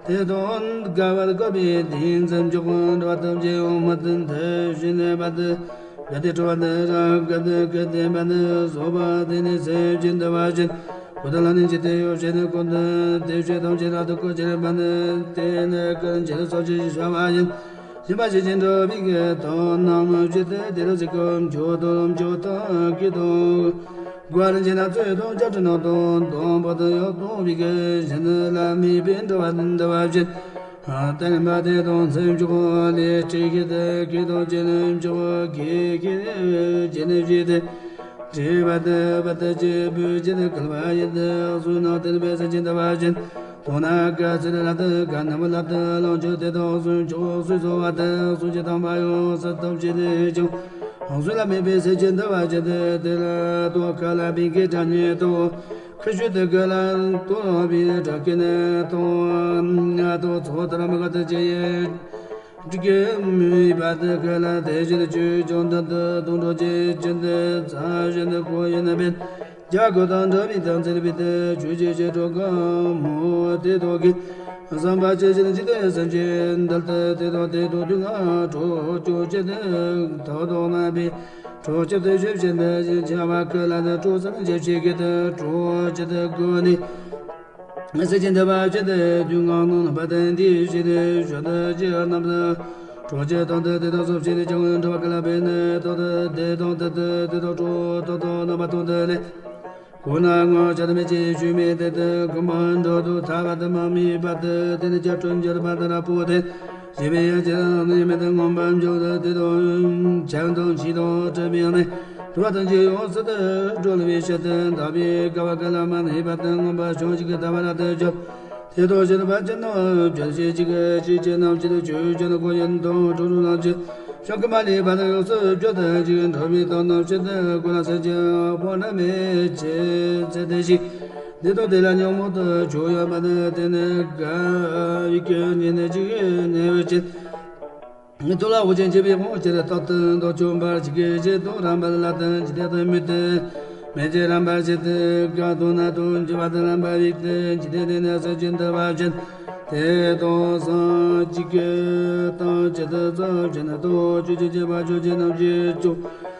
དེ་དང་དགའ་བར་བཀོད་པའི་དེ་ཚེ་འཇོག་པ་འདྲ་བ་ཐམས་ཅད་འོང་མ་ཐུན་དུ་ཞིག་ནས་པ་དེ། གལ་ཏེ་སྤྲོ་བ་འདི་རང་གལ་ཏེ་གལ་ཏེ་པ་འདི་བཟོད་པ་དེ་ནི་སེམས་ཅན་འདུལ་བ་ཅན། གོ་ཏ་ལ་ནི་ཇི་སྟེ་ཡོད་ཅེ་ནི་ཀུན་ཏུ་དེ་བྱེད་དང་ཅི་ར་དུ་ཀོ་ཅི་ར་པ་འདི་དེ་ནི་ཀུན་ཇི་རུ་སོ་ཅི་ཞི་ཤ་བ་ཡིན། ཞི་བ་ཞི་ཅན་འགྲོ་བའི་གི་དོན་རྣམས་ཇི་སྟེ་དེ་རུ་ཟི་ཀོ་འཇོ་དོ་རུ་འཇོ་ཐང་གི་དོ། གོ་ར་ཅི་ན་ཚོད་དང་བཅའ་ཁྲི་ནང་དང་དང་པོ་དུ་ཡོད་དང་བའི་གི་ཞི་ནི་ལ་མི་པའི་འགྲོ་བ་འདུལ་བ་ཅན། བསྟན་པ་དེ་དང་ཚེ་མཆོག་ལས་སྤྲེལ་ཞིག་ཏུ་སྐད་དང་བཅས་ནས་མཆོག་གེ་ཁེ་བྱས་ནས་བཞེས་ཏེ། དྲི་བ་དེ་བ་དེ་ཅི་བུ་ཅི་དེ་སྐལ་བ་ཡིན་ཏེ་གསུང་ནང་བསྟན་པའི་སེམས་ཅན་འདུལ་བ་ཅན། དོན་ན་དཀའ་ཚེ་ལ་དུ་དཀའ་ནམ་ལ་དུ་ལོངས་སྤྱོད་དེ་དང་གསུང་མཆོག་གསུང་གསོལ་བ་དེ་གསུང་ཅི་དམ་པ་ཡང་སུ་ཐམས་ཅད་དེ་ཀྱང་། གསུང་ལ་མོས་པའི་སེམས་ཅན་འདུལ་བ་ཅན་དེ་དེ་ལ་དོ་ཁ་ལ་པིང་གི་དྲ་ཉེ་དོ། ཁུ་ཤུ་དེ་ག་ལ་དོ་བི་དྲ་ཀེ་ནེ་དོ་ང་དོ་ཚོ་དར་མ་ག་དེ་ཅེ་ཡེ། དྲི་གེ་མི་བ་དེ་ག་ལ་དེ་བཞིན་ཆོས་ཀྱང་དུ་དུ་དུང་འགྲོ་ཅེ་ཅན་དེ་ཚ་བཞིན་དུ་གོ་ཡིན་ན་བེད། རྒྱ་གོ་དང་འདྲ་བའི་དང་ཚེར་བི་དེ་ཆོས་ཅེ་ཅེ་གྲོགས་གང་མོ་དེ་དོ་གི། བསམ་པ་ཅི་བཞིན་ཇི་ལྟར་སེམས་ཅན་འདུལ་ཏེ་དེ་དང་དེ་དང་དུས་ང་གྲོགས་ཅོ་ཅེ་དེ་ཐོ་དོ་ན་བི། གྲོགས་ཅི་དེ་ཞིབ་ཅན་དེ་བཞིན་བྱ་བ་ཀུན་ལ་དེ་གྲོགས་སམ་ཇེ་ཆེ་གི་དེ་གྲོགས་ཅི་དེ་དགོས་ནི། སེམས་ཅན་འདུལ་བ་ཅན་དེ་དུས་ང་ནང་ན་བ་དན་དེ་ཞི་དེ་ཞོ་དེ་ཅི་རྣམས་དེ། གྲོགས་ཅི་དང་དེ་དེ་དང་སོ་ཕྱི་དེ་ཀྱང་འགྲོ་བ་ཀུན་ལ་བེ་ནེ་དོ་དེ་དེ་དང་དེ་དེ་དེ་དང་གྲོགས་དོ་དོ་རྣམ་པ་དང་དེ་ལས། ཁོ་ན་ངོ་ཆ་དམ་ཅི་ཞུ་མེད་དེ་དེ་ཀུན་མ་འགྲོ་དུ་ཐ་བ་དེ་མ་མི་བ་དེ་དེ་ནི་བཅའ་སྒྲོན་འཇལ་བ་དེ་ར་པོ་དེ། ཞི་བའི་ཡ་ཅི་ནི་མེད་དེ་མངོན་པར་འཇོག་དེ་དེ་དང་ཆང་དང་ཕྱི་དང་བྲལ་བའི་གནས། དུ་བ་དང་ཅི་ཡོངས་སུ་དེ་གྲོལ་བའི་ཕྱིར་དེ་འདའ་བའི་དགའ་བ་ཀུན་ལ་མ་ནི་བ་དེ་མངོན་པར་བྱང་ཞིང་གི་ཐ་བ་ར་དེ་འཇོག་དེ་དང་ཕྱིར་བ་ཅན་ནོ་བྱོན་ཞེས་ཅི་གི་ཅི་ཅི་རྣམས་ཅི་དེ་ཆོས་ཅན་གོ་ཡན་དང་གྲོགས་རྣམས་ཅི། ཤོག་གི་མ་ལུས་བར་དུ་ཡོངས་སུ་གྱུར་ཏོ་ཅིག། འགྲོ་བའི་དོན་རྣམས་ཕྱིར་དུ་ཀུན་ལ་སེལ་ཅིང་། ཕོ་བྲང་མེད་ཅེས་ཚེ་འདི་ཞིག། འདི་དང་དེ་ལ་ཉོན་མོངས་དུ་ཆོས་ཡོད་པ་ནི། དེ་ནི་དགའ་བའི་སྐྱོན་ཉིད་ནི་ཅིག་ཉེ་བའི་ཕྱིར། ཐུབ་ལ་འོག་ཅན་བྱེད་པའི་དབང་ཕྱིར་རྟག་ཏུ་འདོད་ཆུང་བར་ཞིག་གི་བྱེད་དོ། རན་པར་ལ་དང་འཇིག་རྟེན་དུ་མེད་དེ། མེད་ཅེས་རན་པར་བྱེད་དེ། དགའ་དོན་ན་དོན་འཇུག་པ་དང་རན་པ་བའི་དེ་འཇིག་རྟེན་དེ་ནི་སེམས་ཅན་འདུལ་བ་བཞིན། དེ་དང་སངས་རྒྱས་ཀྱི་དང་ཇི་ལྟར་ཙམ་བཞིན་དུ་ཆོས་ཅན་བྱེད་པ་ཆོས་ཅན་རྣམས་ཀྱི་ཆོས་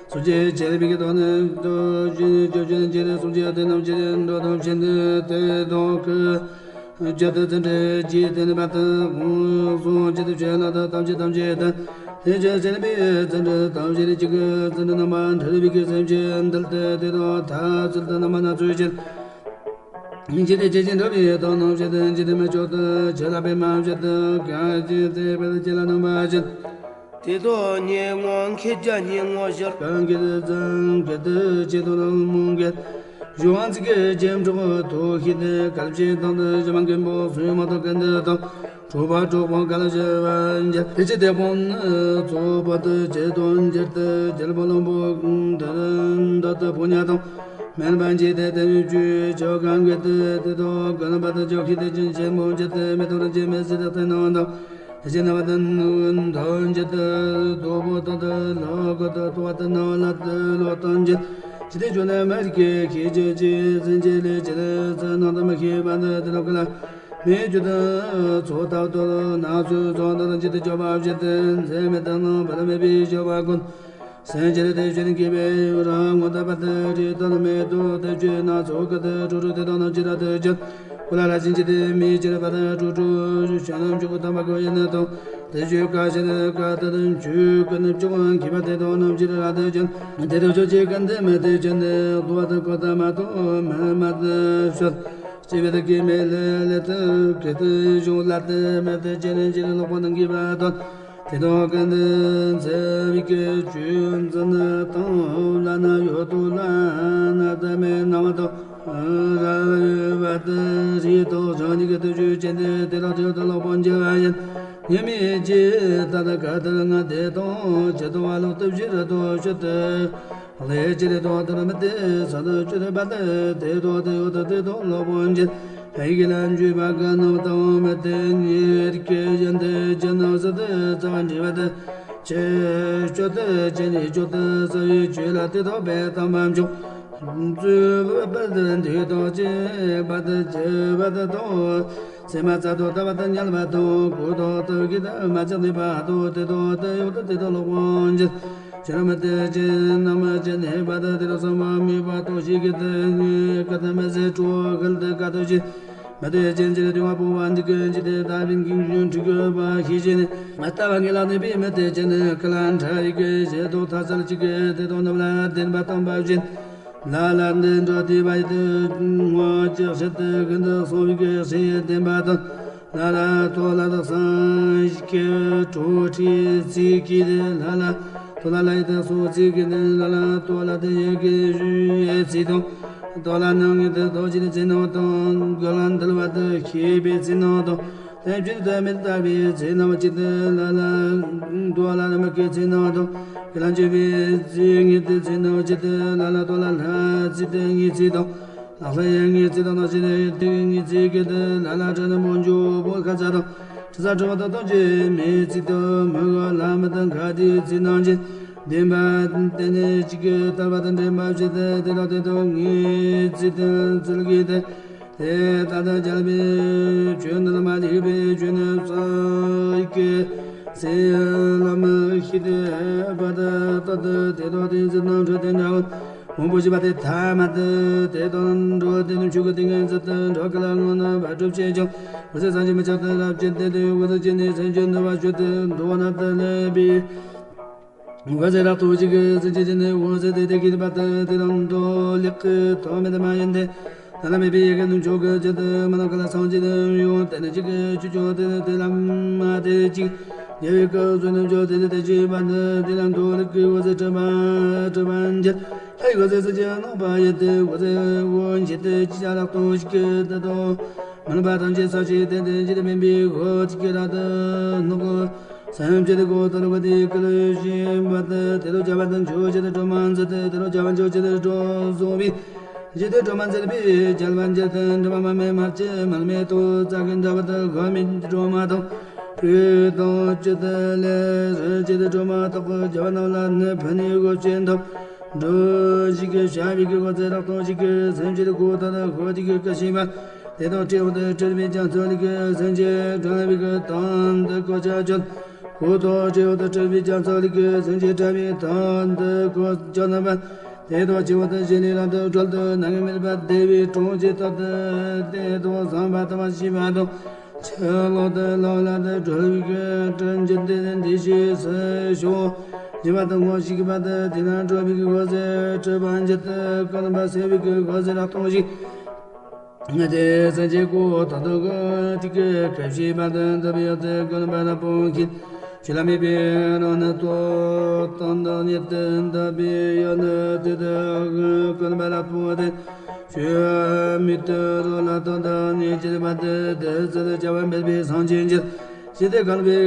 སོ་སྐྱེ་ཆེན་པོའི་དོན་ནི་དོན་ཆོས་ཅན་ཆེན་སོ་སྐྱེ་དེ་རྣམས་ཀྱི་འགྲོ་དོན་བཞིན་དུ་དེ་དང་ཁུ། ཇི་ལྟར་ཙམ་འདྲ་ཇི་ལྟར་ནི་བར་དུ་གསུང་ཇི་ལྟར་བྱོན་ལ་དང་ཐམས་ཅད་ཐམས་ཅད་དུ། དེ་ཕྱིར་ཆེན་པོའི་ཙམ་འདྲ་ཐམས་ཅད་ཀྱི་ཙམ་འདྲ་རྣམ་པ་འདྲ་བའི་སེམས་ཅན་འདུལ་ཏེ། དེ་དང་ཐ་ཚིག་དང་རྣམ་པ་སྣ་ཚོགས་ཀྱིས། ཇི་ལྟར་ཇི་བཞིན་འགྲོ་བའི་དོན་རྣམས་བྱེད་དུ་ཇི་ལྟར་མི་ཆོག་ཏུ་ཆོས་ལ་ཕན་མ་བྱེད་དུ་གང་ཞིག་དེ་བས་ལ་སྐྱེ་ལ་སྣང་བ་བཞིན། དེ་དག་སྙན་ངག་མཁས་བརྒྱ་སྙན་ངག་ཞིག། གང་གིས་ཙམ་གལ་ཏེ་ཆེད་དུ་རང་མོས་འགལ། གཞུང་ཚིག་གི་རྗེས་འགྲོ་ཐོག་ཤེས་ཏེ། གལ་ཆེ་དང་དུ་བྱ་མ་མཁན་པོ་སུས་མ་ཐོག་གན་དུ་དང་། གྲོགས་པ་གྲོགས་པོ་གལ་བྱེད་པ་འགྱུར། དེ་ཕྱིར་དེ་དཔང་ནི་ཚོགས་པ་དུ་བྱེད་དོན་འགྱུར་ཏེ། རྒྱལ་པོ་བློན་པོ་འདི་འདི་དུ་ཕོ་ཉ་དང་། སྨན་པ་འཇིག་རྟེན་དེ་ནི་བཅུ་ཆོ་གང་གི་དུ་དེ་དོ་གན་པ་དུ་ཇོ་ཁི་དེ་ཅན་ཆེན་མོ་འགྱུར་ཏེ། མེ་ཏོག་རིན་ཆེན་མེ་སྲིད་དེ་ནང་དང་། ཞེ་ན་བ་དན་དོན་ཇི་ལྟར་དོ་པོ་དང་དུ་ལོ་གོ་དུ་དོ་བ་དུ་ནོ་ལ་དུ་ལོ་དང་ཇི་ཇི་དེ་ཇོ་ན་མ་རི་ཀེ་ཁེ་ཇེ་ཇེ་ཟན་ཇེ་ལེ་ཇེ་ལེ་ཟན་ནང་དུ་མ་ཁེ་བ་ནི་དེ་ལོ་ཀ་ལ་མེ་ཇུ་དུ་ཚོ་ཏའོ་དུ་ན་ཚུ་ཚོ་དུ་ཇི་དེ་ཇོ་བ་ཇི་དུ་ཟན་མེ་དང་ནང་བ་ལ་མེ་བི་ཇོ་བ་ཀུན། སེམས་ཅན་དེ་བཞིན་གྱི་བའི་རང་ངོ་ད་པ་དེ་རི་དོན་མེད་དོ་དེ་བཅོས་ན་ཚོགས་ཀ་དེ་དྲུག་དྲུག་དེ་དོན་ན་ཅི་ར་དེ་བཅོས་ཀུ་ལ་ལ་བཞིན་གྱི་དེ་མི་ཅི་ར་པ་དེ་དྲུག་དྲུག་ཞལ་ནམ་ཆུ་གུ་དམ་པ་གོ་ཡེ་ནེ་དང་དེ་བཅོས་ཀ་ཤ་དེ་ཀ་དེ་དོན་ཆུ་ཀུ་ནེ་བཅོས་གི་པ་དེ་དོན་ནམ་ཅི་ར་དེ་བཅོས་དེ་དོན་བཅོས་ཅི་ཀན་དེ་མེ་དེ་ཅན་དེ་དུ་བ་དེ་ཀོ་ད་མ་དོ་མེ་མ་དེ་ཤོད་ཅི་བེ་དེ་ཀི་མེ་ལེ་ལེ་དེ་ཀི་དེ་གཞུང་ལ་དེ་མེ་དེ་ཅན་ཅི་ར་ལོག་པ་དང་གི་པ་དོན། དེ་དག་ཀུན་ཏུ་འཚེ་བའི་སྐད་ཅིག་འཛིན་དང་ལ་ན་ཡོད་དོ་ལ་ན་ད་མེ་ན་མ་དང་ར་བ་དུ་རི་དང་བྱང་ཉིད་ཀྱི་དུ་ཆུ་ཅན་དེ་དེ་དག་དེ་དག་ལོག་པར་འགྱུར་བ་ཡིན། ཉེ་མི་ཅི་ད་ད་ག་དར་ང་དེ་དང་ཇི་དང་བ་ལོག་ཏུ་བཞི་ར་དོ་ཤོད་དུ། ལས་ཅི་ལས་དོ་དར་མི་དེ་ས་དང་ཆུ་དེ་བ་དུ་དེ་དོ་དེ་ཡོད་དུ་དེ་དོ་ལོག་པར་འགྱུར། ཡི་གེ་ལ་འཇུས་པ་ག་ནོ་དང་མི་དེ་ཉེར་སྐད་གཞན་དེ་ཅི་ནོ་ཟི་དེ་རྩ་བ་འདྲི་བ་དེ་ཆེ་སྤྱོད་དེ་ཅི་ནི་སྤྱོད་དེ་ས་ཡི་ཆོས་ལ་དེ་དག་པའི་དམ་པ་མཆོག་བཙུན་པ་དེ་འདུས་དང་བཅས་པ་དེ་བཅས་པ་དེ་དང་སེམས་མ་རྩ་དང་ལྟ་བ་དང་ཉལ་བ་དང་གོ་དང་ལྟ་བ་གི་དེ་མ་ཚད་ནུས་པ་དང་དེ་དང་དེ་ཡོད་དེ་དེ་དག་ལོག་པར་འགྱུར། ཕྱི་རོལ་མུ་སྟེགས་ཅན་རྣམས་ཀྱི་ནུས་པ་དང་དེ་ལ་བསམ་པ་མོས་པ་དང་ཞིག་གི་དེ་ཉིད་ཀ་དམ་པའི་ཟས་གྲོགས་ཁུར་དུ་དཀའ་ཐུབ་ཅིང་། མུ་སྟེགས་ཅན་གྱི་དུས་ང་སྤོང་བ་འདི་ཀུན་གྱི་དེ་ལྟ་བུའི་འགན་གཞུང་འཁྲི་དགོས་པ་ཤེས་བཞིན། ལྟ་བ་ངེས་ལ་ནུས་པའི་མུ་སྟེགས་ཅན་ནི་ཀུན་ལ་འཕྲལ་ཡི་གེ་ཞེས་དོགས་ཐ་ཚལ་གཅིག་གི་དེ་དང་རྣམས་ལ་བདེན་པ་བསྟན་པ་བཞིན། ལ་ལ་འདི་འདྲ་དེ་བ་ཡི་དེ་སྔོན་གྱི་ཞིག་ཏུ་ཀུན་ཏུ་སོང་བའི་གེགས་ཞེས་བདེན་པ་དང་། ལ་ལ་ཏོ་ལ་དག་སང་ཞིག་གི་གྲོགས་ཁྲིད་ཚིག་གིས་ཏེ་ལ་ལ་ཏོ་ལ་ལ་ཡི་དག་སོང་ཚིག་གིས་ཏེ་ལ་ལ་ཏོ་ལ་དེ་ཡི་གེ་ཞུ་ཡི་ཚིག་དང་། ཏོ་ལ་ནང་གི་དེ་ཏོ་ཅི་ནི་ཚིག་ནང་དང་གོ་ལ་འདུལ་བ་དེ་ཤེས་པའི་ཚིག་ནང་དང་། དེ་བཞིན་དུ་མི་ལྟ་བའི་ཚིག་ནང་གཅིག་ཏུ་ལ་ལ་ཏོ་ལ་ལ་མི་གི་ཚིག་ནང་དང་། གི་ལ་འཇུ་བའི་ཚིག་ཉིད་དེ་ཚིག་ནང་གཅིག་ཏུ་ལ་ལ་ཏོ་ལ་ལ་ཚིག་དེ་ཉིད་ཚིག་དང་། ལྷག་ལྷའི་ངེས་ཚིག་དང་ནང་བཞིན་དེ་ངེས་ཚིག་གི་དེ་ལ་ལ་དྲི་ནི་མོ་འཇུག་པོ་ཁ་ཚ་དང་དྲི་ས་དྲི་བ་དང་ཐམས་ཅད་མེད་ཚིག་དང་མི་ག་ལ་མི་དང་ཁ་དེའི་ཚིག་རྣམས་ཀྱིས་བདེན་པ་དེ་ནི་གཅིག་གི་ལྟར་བ་དང་འདྲེན་པ་བྱེད་དེ་དེ་དག་དེ་དག་ངེས་ཚིག་དང་ཚུལ་གྱིས་ཏེ། དེ་ལྟར་དུ་རྒྱལ་པོས་ཆོས་འདི་ལ་མ་ལུས་པའི་ཆོས་ནི་སངས་རྒྱས་ཀྱི་སྲས་ལམ་ཤེས་ཏེ་བར་དུ་ཏོ་དེ་དེ་དག་དེ་ཚིག་རྣམས་འཕྲོས་ཏེ་འདྲ་བ། མང་པོ་ཞེས་པ་དེ་ཐ་མ་དེ་དེ་དང་འགྲོ་དེ་ནི་ཆོས་ཀྱི་ཏིང་ངེ་འཛིན་དུ་འགྲོ་ཀུན་ལ་སྔོན་ནས་བག་གྲུབ་བྱེད་ཅིང་། འོད་གསལ་སངས་རྒྱས་མི་ཆགས་དུས་རབ་ཀྱི་དེ་དུས་འོད་གསལ་ཅན་ནི་སེམས་ཅན་འདུལ་བར་ཞུ་སྟེ་འདུལ་བ་ན་དེ་ལས་པའི། འོད་གསལ་རབ་ཏུ་ཞིག་གི་སེམས་ཅན་ནི་འོད་གསལ་དེ་དེ་གི་བར་དུ་དེ་དང་དུ་ལེགས་ཀྱི་ཐོག་མེད་མ་ཡིན་ཏེ། ད་ལ་མེད་པའི་ཡི་གེ་ནི་མཆོག་གི་ཆེད་དུ་མ་ནམ་མཁའ་ལ་སངས་རྒྱས་ནི་ཡོད་དེ་ནི་གཅིག་གི་ཆུ་ཆུང་དེ་ནི་དེ་ལ་མ་དེ་གཅིག། རྒྱལ་བའི་སྐུ་གསུང་རྣམས་ཀྱང་དེ་ནི་དེ་གཅིག་པ་ནི་དེ་ལ་མཐོ་ལེགས་ཀྱི་འོད་ཟེར་འཁྲིགས་པ་འཁྲིགས་པ་འགྱུར། ལྷའི་འོད་ཟེར་སྲིད་ཀྱི་སྣང་བ་ཡིན་ཏེ་འོད་ཟེར་འོད་འགྱེད་དེ་ཅི་བྱ་རབ་ཏུ་ཞིག་གི་དེ་དང་མ་ནུབ་པ་ཐམས་ཅད་ས་གཞི་སྟེང་དུ་འཇིག་རྟེན་པའི་འོད་ཀྱི་རབ་ཏུ་སྣང་གི། སེམས་ཅན་ཀུན་ཏུ་བདེ་བའི་ཀུན་ཤེས་པ་དེ། དེ་དག་བྱ་བ་དང་ཆོས་ཅན་དུ་སྒྲོལ་མ་མཛད་དེ། དེ་དག་བྱ་བ་ཆོས་ཅན་དུ་སྒྲོལ་གསུངས་པས། ཇི་ལྟར་སྒྲོལ་མ་མཛད་པའི་རྒྱལ་བ་འཇིག་རྟེན་དྲི་མ་མེད་མར་ཆེན་མར་མེ་ཏོག་རྩ་ཀུན་འདྲ་བ་དང་། གོས་མེད་སྒྲོལ་མ་དང་། སྤོས་དང་བཅུད་ལས་རིན་ཆེན་སྒྲོལ་མ་དག་གི་རྒྱལ་བ་རྣམས་ལ་ནི་ཕན་ནུས་དགོས་ཆེན་དང་། འགྲོ་ཞིག་གི་བྱ་བའི་གི་གོ་ཚེ་རག་ཏོང་ཞིག་གི་སེམས་ཅན་ཀུན་ཏུ་ཧོ་དེ་གི་ཀུན་ཤེས་པ། དེ་དང་སྤྲེའུ་དང་སྤྲེལ་བའི་རྒྱ་མཚོ་ལས་གི་སེམས་ཅན་སྒྲོལ་བའི་གི་དོན་དུ་གོ་ཆ་ཅན། ཧོ་དང་སྤྲེའུ་དང་སྤྲེལ་བའི་རྒྱ་མཚོ་ལས་གི་སེམས་ཅན་སྒྲོལ་བའི་དོན་དུ་གོ་ཆ་ན་པ། དེ་དང་སྤྲེའུ་དང་གཞན་ལས་རང་དུ་གྲོལ་དུ་ནང་མེད་པ་བདེ་བའི་གྲོང་ཁྱེར་དག་ཏུ། དེ་དང་བསམ་པ་དང་བ་ཞེས་པ་དང་། ཕྱིར་ལོག་ཏུ་ལོག་ལ་དུ་གྲོལ་བའི་གི་དྲིན་ཅན་དེ་འདི་ཞེས་སུ་ཞུ། བྱེ་བ་དང་ངོ་ཤེས་པ་དེ་དེ་ན་གྲོལ་བའི་གི་གོ་ཚེ་གྲུབ་པ་འཇལ་དུ་ཀུན་པ་སེལ་བའི་གི་གོ་ཚེ་རག་ཏོང་ཞིག་དེ་སེམས་ཅན་ཀུན་ཏུ་དག་གི་དེ་གི་ཁ་ཞེས་པ་དེ་འདི་བའི་དེ་ཀུན་པ་རབ་པོ་མཁྱེན། ཆོས་ལ་དམིགས་པའི་རང་ནི་ལྟོ་དང་དང་ཉིད་དུ་འདག་པའི་ཡང་ནི་དེ་དག་ཀུན་པ་རབ་པོ་དེ། ཆོས་མི་དུ་རོ་ལ་དོན་དང་ཉེ་ཅིར་བ་དེ་དེ་ཚེ་དུ་བྱ་བ་འབད་པའི་སངས་རྒྱས་འགྱུར། ཞི་བདེ་གང་བའི་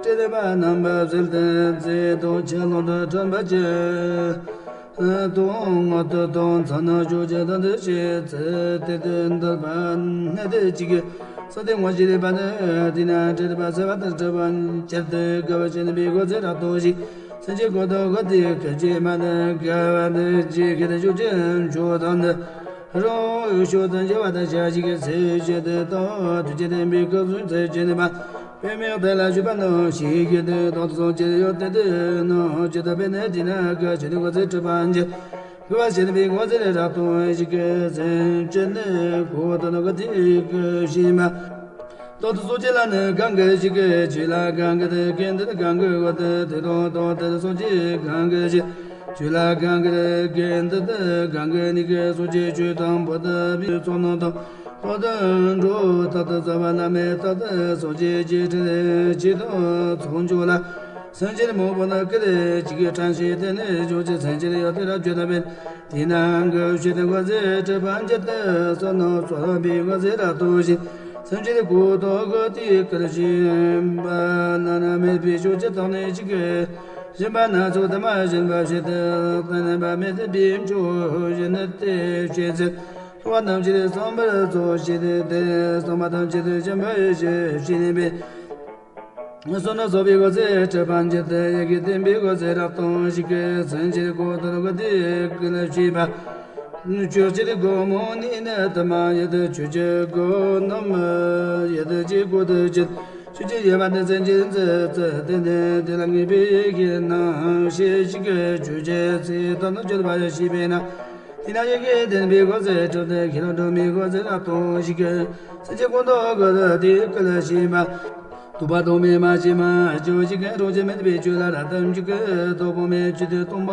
སྤྲེལ་ལྡན་པ་རྣམ་པ་ཟིལ་ཏེ་ཚེ་དང་ཆེ་ལོང་དུ་དྲན་པ་ཅན། དོན་ངོ་ཐོག་དང་མཚན་ནི་ཞོག་ཅེས་དང་དུ་ཤེས་ཚེ་དེ་དུ་འདོད་པ་ནི་དེ་གཅིག་གི་སོ་དེ་ངོ་ཤེས་པ་ནི་དེ་ན་སྤྲེལ་པ་ཟེར་བ་དང་སྤྲེལ་པ་ཁྱེར་ཏེ་དགའ་བ་ཅན་པའི་སྒོ་ཚེ་རག་ཏོང་ཞིག་སེམས་ཅན་ཀུན་ཏུ་གོ་དེ་ཁ་ཅེས་མ་ནི་དགའ་བ་ནི་ཅི་ཁེ་དེ་ཞོག་ཅེས་མཆོག་དང་ནི། རང་ཤོ་དང་འགྱུར་བ་དང་བྱ་ཞིག་གི་ཚེ་བྱེད་དེ་དང་དུས་ཀྱི་བསྟན་པའི་སྐབས་སུ་ཚེ་བྱེད་ནི་མ། པདྨའི་དེ་ལ་བཞུགས་པ་རྣམས་ཤེས་ཀྱི་དེ་དང་དུ་སོང་ཅི་ཡོད་དེ་དེ་རྣམས་ཇི་ལྟར་འབད་ནས་དེ་ན་ག་ཅི་ནི་གོ་ཚེ་གྲུབ་པ་འཇལ། དགུ་བ་བྱེད་པའི་གོ་ཚེ་རག་ཏོང་ཞིག་གི་སེམས་ཅན་ནི་གོ་དོན་གོ་དེ་གི་ཤེས་མ། དོ་དུ་སོ་ཅི་ལ་ནི་གང་གི་ཞིག་གི་ཆོས་ལ་གང་གི་དེ་གན་དེ་གང་གི་གོ་དེ་དེ་དོ་དོ་དེ་སོ་ཅི་གང་གི་ཞིག་ཆོས་ལ་གང་གི་དེ་གན་དེ་དེ་གང་གི་ནི་གི་སོ་ཅི་ཆོས་དང་པོ་དེ་བི་ཚོ་ནོ་དང་། དོ་དོ་འགྲོ་ད་དུ་ཚ་བ་ལ་མེ་ད་དུ་སོ་ཅི་ཅི་ཁྲི་ཆི་དང་ཚོང་ཆོས་ལ། སེམས་ཅན་མང་པོ་ན་ཀི་རེ་ཅི་གི་དྲན་ཤེས་དེ་ནི་ཞོག་ཅི་སེམས་ཅན་ཡོད་དེ་ར་བརྗོད་ན་བས། དེ་ནང་གི་ཤེས་དང་གོ་ཚེ་གྲུབ་པ་འཇལ་ཏེ་བསོད་ནམས་གསོག་པའི་གོ་ཚེ་རག་ཏོང་ཞིག་སེམས་ཅན་ཀུན་ཏུ་གོ་དེ་ཀུན་ཤེས་པ་ན་ན་མེད་པའི་ཤོག་ཅི་དང་ནི་ཅི་གི་ཞེན་པ་སྣ་ཚོགས་དུ་མ་ཞེན་པ་ཞེན་དུ་བརྟེན་པ་མེད་དེ་བེམ་ཆོས་ཞེན་ནི་དེ་ཤེས་ཚེ། ལྷོ་བ་རྣམས་ཀྱི་བསམ་པར་ཚོགས་ཞེས་ཏེ་བསམ་པ་ཐམས་ཅད་དུ་ཞེན་པ་ཡེ་ཤེས་ཞེས་ནི་པས། བསོད་ནམས་གསོག་པའི་གོ་ཚེ་གྲུབ་པ་འཇལ་ཏེ་ཡི་གེ་བསྟན་པའི་གོ་ཚེ་རག་ཏོང་ཞིག་གི་སེམས་ཅན་ཀུན་ཏུ་གོ་དེ་ཀུན་ཤེས་པ། ཆོས་ཅན་སྒོ་མོ་ནི་ནི་དུ་མ་ཡི་དུ་ཆོས་ཅན་སྒོ་ནམ་ཡི་དུ་ཅི་སྒོ་དུ་ཅི། ཆོས་ཅན་ཡེ་བ་དུ་སེམས་ཅན་ཙི་ཙི་དེ་ནི་དེ་ལ་ངེས་པའི་ཡི་གེ་ནང་ཤེས་ཤིག་གི་ཆོས་ཅན་ཚེ་ད་ནི་བརྗོད་པ་ཡི་ཤེས་པས་ན། དེ་ན་ཡི་གེ་བསྟན་པའི་གོ་ཚེ་གྲུབ་སྟེ་ཁྱེད་རང་སྒྲོལ་མའི་གོ་ཚེ་རག་ཏོང་ཞིག་གི་སེམས་ཅན་ཀུན་ཏུ་གོ་དེ་ཀུན་ཤེས་པ། དུ་བ་དུ་མའི་མ་ཤེས་མ་ཅོ་ཞིག་གི་རང་བཞིན་མེད་པའི་ཆོས་ལ་ར་དམ་འཇུག་གི་དོ་པོ་མེད་ཆོས་དེ་སྟོང་པ་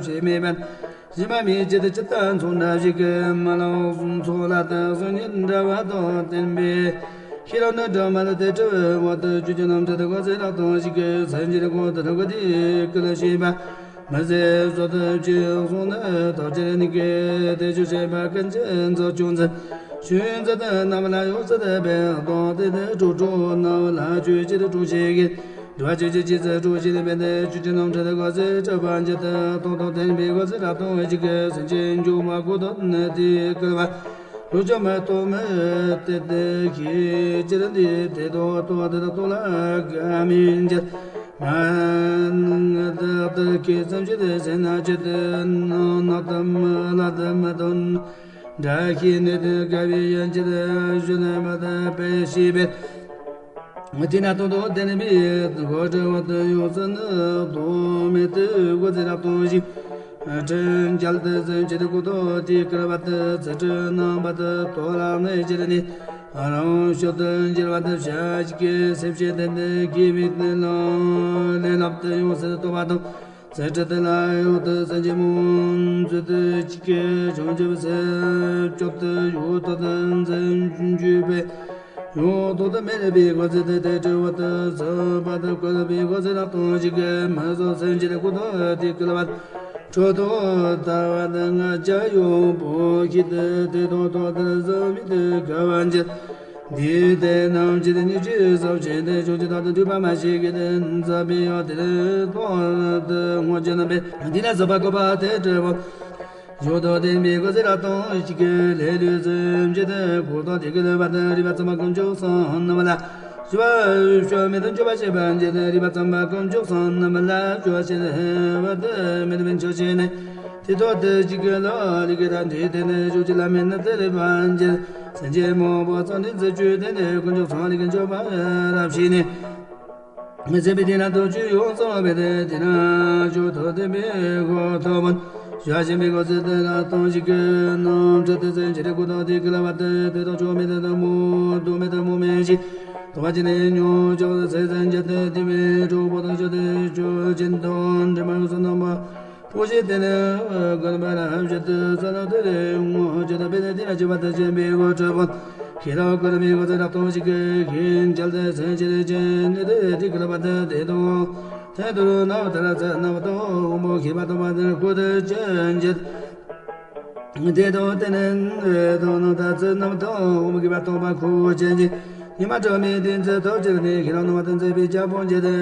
ཞེས་མེད་པ། ཞི་མ་མེད་ཅེས་དེ་ཅི་ལྟར་མཚོན་འདྲ་ཞིག་གི་མ་ལོག་མཚོ་ལ་དང་སོ་ཉིད་འདྲ་བ་དང་བསྟན་པའི་ཤེས་རབ་ནི་སྒྲོན་མ་ལ་དེ་གྲུབ་བོ་དུ་ཆོས་ཀྱི་རྣམ་ཐར་དུ་གོ་ཚེ་རག་ཏོང་ཞིག་གི་སེམས་ཅན་ཀུན་ཏུ་གོ་དེ་ཀུན་ཤེས་པ། མི་ཟད་བཟོད་དུ་ཅི་གསུངས་ནི་ཐོག་ཅེར་ནི་གི་དེ་ཆོས་བཤད་པ་ཀུན་གྱི་མཛོད་ཅུང་ཟད། ཆོས་མཛད་དུ་རྣམ་ལ་ཡོད་ཚད་པའི་དོན་དེ་ནི་གྲོགས་གྲོགས་རྣམས་ལ་ཆོས་ཅི་རིགས་གྲོགས་ཤིག་གིས། འགྲོ་བ་ཆོས་ཅི་ཅི་ཚེ་གྲོགས་ཤིག་ནི་བས་ནི་ཆོས་ཅི་རྣམ་འཕྲུལ་གོ་ཚེ་གྲུབ་པ་འཇལ་དུ་ཐོག་ཐོག་བསྟན་པའི་གོ་ཚེ་རག་ཏོང་ཞིག་གི་སེམས་ཅན་འཇུག་པ་ཀུན་ཏུ་ནི་དེ་སྐུལ་བ། ལུས་ཅན་མི་རྟོག་མི་དེ་དེ་ཤེས་ཅི་རིགས་འདི་དེ་དོ་དོ་དེ་དོ་ལ་དགའ་མིན་འཇལ། ང་ནི་བདག་ལྟར་ཁྱེད་ཙམ་ཞིག་ཏུ་ཟིན་ན་ཅི་སྟེ་ནགས་དམ་ལ་དམ་དོན་འདྲ་ཤེས་ནས་དེ་དགའ་བའི་ཡན་ཆད་ཞུ་ནས་མ་དད་པས་ཤེས་པས། དེ་ན་དོན་དུ་བསྟན་པའི་གོ་འདྲ་བ་དུ་ཡོང་ས་ནི་དོ་མེད་དུ་གོ་ཚེ་རག་ཏོང་ཞིག་དྲིན་འཇལ་དུ་ཟིན་ཅི་དུ་ཀུ་ཏོ་དེ་ཀིར་བ་དུ་ཚེ་ཁྲི་ནང་བ་དུ་དོ་ལ་ནས་ཅི་ནི། རང་ཤོད་དུ་འགྱུར་བ་དང་བྱ་ཞིག་གི་སེམས་ཅན་དེ་འདི་དགེ་བའི་གནས་ལ་ལས་ལམ་དུ་ཡོང་སྲིད་དོ་བ་དང་། ཚེ་ཁྲི་དེ་ལ་ཡོད་དུ་སེམས་ཅན་མང་ཚུལ་དུ་གཅིག་གི་བྱང་ཆུབ་སེམས་སྐྱོབ་ཏུ་ཡོད་དོ་དང་འཛིན་འཇུག་པས། ཡོད་དོ་དང་མེད་པའི་གོ་ཚེ་དེ་དེ་སྤྲོ་བ་དང་ཚོགས་པ་དང་བཀོད་པའི་གོ་ཚེ་རག་ཏོང་ཞིག་གི་མི་བཟོད་སེམས་ཅན་ཀུན་ཏུ་དེ་བསྐུལ་བ། ཁྲོ་ཐོ་ལྟ་བ་དང་ང་བཅས་ཡོང་པོ་ཤི་དུ་དེ་དོ་དོ་དར་བཟོ་མི་དུ་དགའ་བ་འཇལ། འདི་དེ་རྣམས་ཀྱི་ཉེར་གཅིག་ཟབ་ཆེན་དེ་ཕྱོགས་ཀྱི་དག་ཏུ་འདུས་པ་མ་ཞིག་གིས་དེ་ཟབ་པའི་ཡང་དེ་ཐོག་ཏུ་སྔོ་ཆེན་རྣམ་པའི་འདི་ལ་ཟབ་པ་བཀོད་པ་དེ་འབྲས་བུ། ཞུ་དོ་བསྟན་པའི་སྒོ་ཟེར་རབ་དང་ཞིག་གི་ལས་ལུས་སེམས་ཅན་དེ་འཁོར་དང་དེ་གི་ལུས་པ་དང་རིག་པ་ཙམ་པ་དཀོན་མཆོག་གསུམ་རྣམས་ལ། ཞུ་བ་ཞུ་མེད་དུ་འཇོག་པ་བྱེད་པ་འཇལ་ཏེ་རིག་པ་ཙམ་པ་དཀོན་མཆོག་གསུམ་རྣམས་ལ་ཞུ་བ་བྱེད་པ་དེ་མེད་པའི་ཆོས་ཅན་ནི། དེ་ཐོག་ཏུ་གཅིག་གི་ལོ་ལི་གི་ར་འདུས་དེ་ནི་ཞུ་ཅི་ལ་མེད་ན་དེ་རེ་བ་འཇལ། སེམས་ཅན་མང་པོ་ཚང་འདི་འཛི་བཅུད་དེ་ནི་དཀོན་མཆོག་ཚང་ལི་གི་འཇོག་པ་རབ་ཤེས་ནི། མི་ཚེ་པའི་དེ་ན་ཐུགས་རྒྱུད་ཡོངས་སུ་བས་ཏེ་དེ་ན་ཞུ་ཐོག་དེ་པའི་སྒོ་ཐོག་མོན། ཞུ་བ་ཞེན་པའི་སྒོ་ཟེར་དེ་ལ་གཏོང་ཞིག་གི་རྣམ་འཕྲུལ་དེ་ཚེ་འཆི་རེ་ཀུན་ཏུ་དེ་ཀི་ལ་བ་དེ་དེ་དང་ཆོག་མེད་དེ་དང་མོ་དུ་མེད་དེ་མོ་མེད་ཞིག་ཐོག་མ་ཅི་ནས་ཉོ་ཆོག་ཚེ་ཚེ་འཇལ་ཏེ་དེ་བའི་གྲོགས་པོ་དང་ཆོག་དེ་ཆོག་ཅན་དང་འདྲེ་མ་ཡོངས་སུ་རྣམ་པ། པོ་ཞེས་དེ་ནི་དགོན་པ་ར་བཞེད་དུ་ས་ལ་དེ་རེ་ངོ་བཅད་པས་ནི་དེ་ལ་བཅད་པ་དང་བཅད་པའི་སྒོ་གྲུབ་པོ། ཤེས་རབ་ཀུན་མི་སྒོ་ཚེ་རབ་ཏུ་ཞིག་གི་ཤིན་བཅད་དེ་སེམས་ཅན་ཅན་ནི་དེ་དེ་ཀུན་པ་དེ་དེ་དང་། དེ་དུ་རུ་ནག་དར་ཚ་ནག་དང་འོམ་པོ་ཤེས་པ་དང་པ་དེར་ཁུ་དེ་ཅན་བཅད། དེ་དང་དེ་ནི་དང་ནག་དར་ཚ་ནག་དང་འོམ་པོ་ཤེས་པ་དང་པ་ཁུ་ཅན་བཅད། ཉི་མ་དྲོ་མའི་དུས་ཚོད་ཐོབ་ཅིག་ནི་ཤེས་རབ་ནོར་བ་དང་མཛད་པའི་རྒྱ་པོ་འཇལ་ཏེ།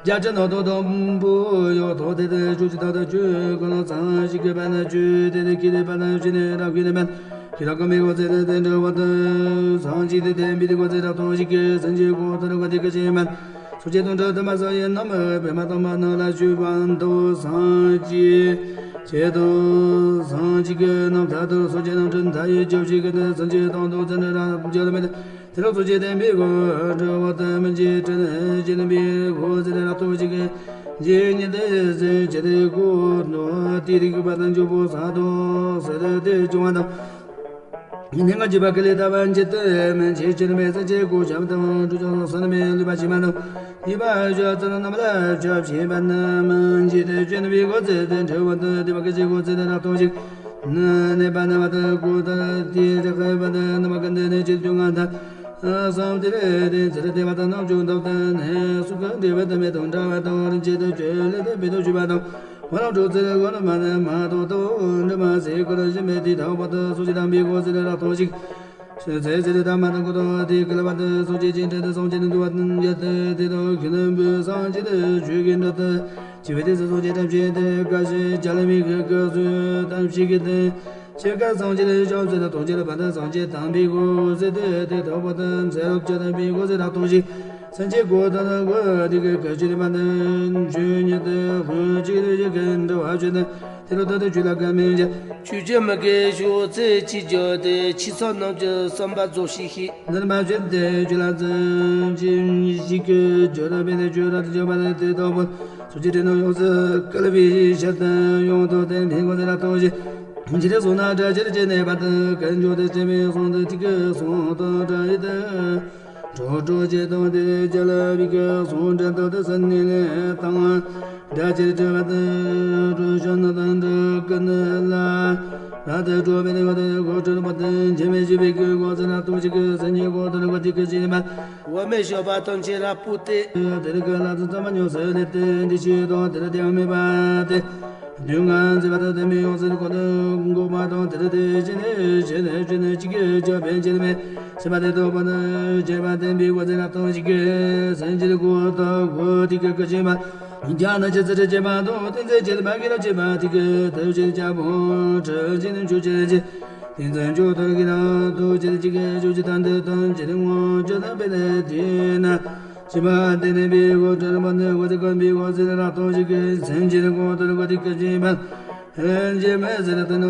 རྒྱ་ཆེན་ནོ་དོ་དོམ་བུ་ཡོ་ཐོ་དེ་དེ་ཆུ་ཅི་ཐོ་དེ་ཆུ་ཀུན་ལོ་ཚང་ཞིག་གི་པ་ན་ཆུ་དེ་དེ་ཀི་དེ་པ་ན་ཆུ་ནི་རབ་ཀི་ནི་པན། ཤེས་རབ་ཀུན་མི་སྒོ་ཚེ་དེ་དེ་འགྲོ་བ་དང་སངས་རྒྱས་དེ་དེ་བི་དེ་སྒོ་ཚེ་རབ་ཐོང་ཞིག་གི་སངས་རྒྱས་སྒོ་དེ་རུ་བ་དེ་ཀི་ཅི་མན། སོ་སྐྱེ་དང་འགྲོ་དུ་མ་སོ་ཡི་ནམ་པདྨ་དང་མ་ནོ་ལ་ཆུ་བན་དོ་སངས་རྒྱས་ཆེ་དོ་སངས་རྒྱས་ཀྱི་རྣམ་ཐར་དུ་སོ་སྐྱེ་རྣམ་འཕྲུལ་མཐའ་ཡས་བཅུ་བཞི་གི་དེ་སངས་རྒྱས་དང་དུ་ཚེ་ནི་རབ་འབྱོར་མེད། དེ་རུ་སོ་སྐྱེ་བསྟན་པའི་སྒོ་འགྲོ་བ་དང་མི་འཇིགས་དྲན་བཞིན་པའི་སྒོ་ཟེར་ར་ཐོ་ཅིག་གི་འཇིགས་ཉིད་དེ་ཟེར་བྱེད་དེ་སྒོ་ནོ་དེ་རིག་པ་དང་འཇུག་པོ་ས་དོ་ཟེར་དེ་བྱུང་བ་དང་། ནི་ང་འཇིགས་པ་ཀི་ལས་ལྟ་བ་འཇིགས་དུ་མི་འཇིགས་ཅིར་མེད་ས་ཆེ་སྒོ་བྱམས་དང་འགྲོ་ཆོག་སོ་ནི་མེད་ལུས་པ་ཕྱི་མ་དང་ཡིད་པ་བཞག་ཚུལ་རྣམས་ལ་ཆོག་ཕྱིན་པ་ནི་མི་འཇིགས་དེ་བྱོན་པའི་སྒོ་ཚེ་དེ་འཕྲལ་བ་དང་དེ་བ་ཀི་ཅི་སྒོ་ཚེ་དེ་ར་ཐོ་ཞིག་ནི་ནེ་པ་ནེ་བ་དང་སྒོ་དང་དེ་རེ་ཁ་བ་དང་ནམ་ཀ་འདི་ནི་ཅིར་དུ་ང་དང་། བསམ་དེ་རེ་དེ་ཚེ་རེ་དེ་བ་དང་རྣམ་བྱུང་འདབ་དང་ནི་སུ་གང་འདྲེ་བ་དང་མེ་དང་འདྲ་བ་དང་རིན་ཆེན་དང་བཅོལ་ལེ་དང་བེ་དང་བཅུ་པ་དང་། ཧོ་རང་གྲོགས་ཚེ་རེ་གོ་ནི་མ་ནི་མ་དོ་དང་འདྲེ་མ་ཟེ་ཀོ་ར་ཞི་མེ་དེ་དང་བ་དང་སུ་ཅི་དང་བི་གོ་ཚེ་རེ་ར་ཐོང་ཞིག་ཚེ་ཚེ་རེ་དང་མ་དང་གོ་དང་དེ་ཀ་ལ་བ་དང་སུ་ཅི་ཅི་འདྲེ་དང་སུ་ཅི་ནི་འདུ་བ་དང་ཡ་དེ་དེ་དང་ཁྱི་ནི་བུ་སང་ཅི་དེ་ཆུ་གི་འདྲ་དང་ཅི་བེ་དེ་སུ་སུ་ཅི་ཏམ་ཅི་དེ་ཀ་ཞི་ཅ་ལ་མི་གི་ཀ་སུ་ཏམ་ཅི་གི་དེ། ཆེ་ཀ་སངས་རྒྱས་ལ་བྱང་ཚེ་ལ་ཐོག་ཆེ་ལ་བ་དང་སངས་རྒྱས་དམ་པའི་སྒོ་ཟེར་ཏེ་དེ་ཐོག་པ་དང་ཚེ་རབས་ཆ་དམ་པའི་སྒོ་ཟེར་ར་ཐོག་ཞིག་སངས་རྒྱས་སྒོ་དང་སྒོ་དེ་ཀ་ཀ་ཆེ་ལ་བ་དང་ཆོས་ཉིད་དུ་ཧོན་ཅིག་ལ་ཡི་གེ་འདྲ་བ་ཆོས་དང་དེ་རུ་ད་དུ་ཆོས་ལ་ཀ་མིན་ཅན། ཆོས་ཀྱི་མི་དགེ་ཕྱོགས་ཚེ་ཅི་བརྗོད་དེ་ཆོས་ཚོགས་རྣམས་ཀྱི་བསམ་པ་རྫོགས་ཤིག་ཤེས། འདིར་མ་བྱོན་ཏེ་ཆོས་ལ་བརྩོན་ཅིང་ཞིག་གི་བརྗོད་ར་བས་ནས་ཆོས་ར་དུ་བརྗོད་པ་ནི་དེ་ཐོག་པོ། སོ་སྐྱེ་དྲི་ནོ་ཡོངས་སུ་བསྐལ་པའི་ཤར་དང་ཡོངས་དང་ལྡན་མི་མགོ་ཟེར་ར་ཐོག་ཞིག་ཇི་ལྟར་སོང་ན་དགྲ་ཆེར་བཅད་ནས་པ་དང་ཀུན་འབྱུང་དུ་སྐྱེ་བའི་གསུང་དུ་ཐིག་གི་གསུང་དང་འདྲ་ཡི་དང་། གྲོགས་གྲོགས་བཅས་དང་དེར་རྒྱལ་བའི་གི་གསུང་འདྲ་དག་ཏུ་ས་ནི་ལས་དང་། དགྲ་ཆེར་བཅད་པ་དང་གྲོགས་ཤོར་ནི་དང་འདྲ་ཀུན་ལ། ར་དེ་གྲོགས་མེད་ནི་གོ་དེ་གོ་གྲོལ་པ་དང་འཇིགས་མེད་ཞི་བའི་གི་གོ་ཟེར་ར་ཐོག་ཞིག་གི་སེམས་ཉིད་གོ་དོན་གོ་ཐིག་གི་ཅི་ནི་མ། བ་མེད་ཞོགས་པ་དང་ཆེ་ར་པུ་སྟེ། དེར་ཀ་ལ་ཙི་ཙམ་མ་ཉོ་སེ་ལེ་ཏེ་འདི་ཤེས་དང་དེར་དེ་མེད་པ་སྟེ། དུས་ངན་མཛེས་པ་དང་དེ་མི་ཡོང་ཟེར་གོ་དང་འགོག་པ་དང་དེར་དེ་ཅི་ནས་ཅི་ནས་ཅི་ནས་ཅི་གི་ཅི་བེན་ཅི་མེད། སེམས་པ་དེ་རྟོགས་པ་དང་བྱེད་པ་བསྟན་པའི་སྒོ་ཟེར་ར་ཐོག་ཞིག་གི་སེམས་ཅི་གོ་དང་གོ་ཐིག་གི་ཀ་ཅི་མ། རྒྱ་ན་ཅི་ཙི་རི་བྱེད་པ་དང་བསྟན་ཚེ་བྱེད་པ་གི་ར་བྱེད་པ་ཐིག་གི་ཐབས་ཅི་ཅ་བོ་ཁྲི་ཅི་ནས་ཆུ་ཅི་ཅི། དེ་ཚོན་མཆོག་ཐོར་གྱི་རང་ཐོག་ཅེར་ཅིག་གི་ཆོག་ཅི་ཐན་ཏེ་ཐོན་ཅེར་ངོ་ཅོ་ཐན་པེ་ནེ་དེ་ན། ཅི་མ་དེ་ནེ་བི་གོ་ཏར་མ་ནེ་གོ་ཏི་ཀམ་བི་གོ་ཟེར་ར་ཐོག་ཅིག་གི་སེམས་ཅེར་གོ་ཏར་གོ་ཏི་ཀ་ཅི་མན། ཧན་ཅེ་མེ་ཟེར་ཏེ་ནོ་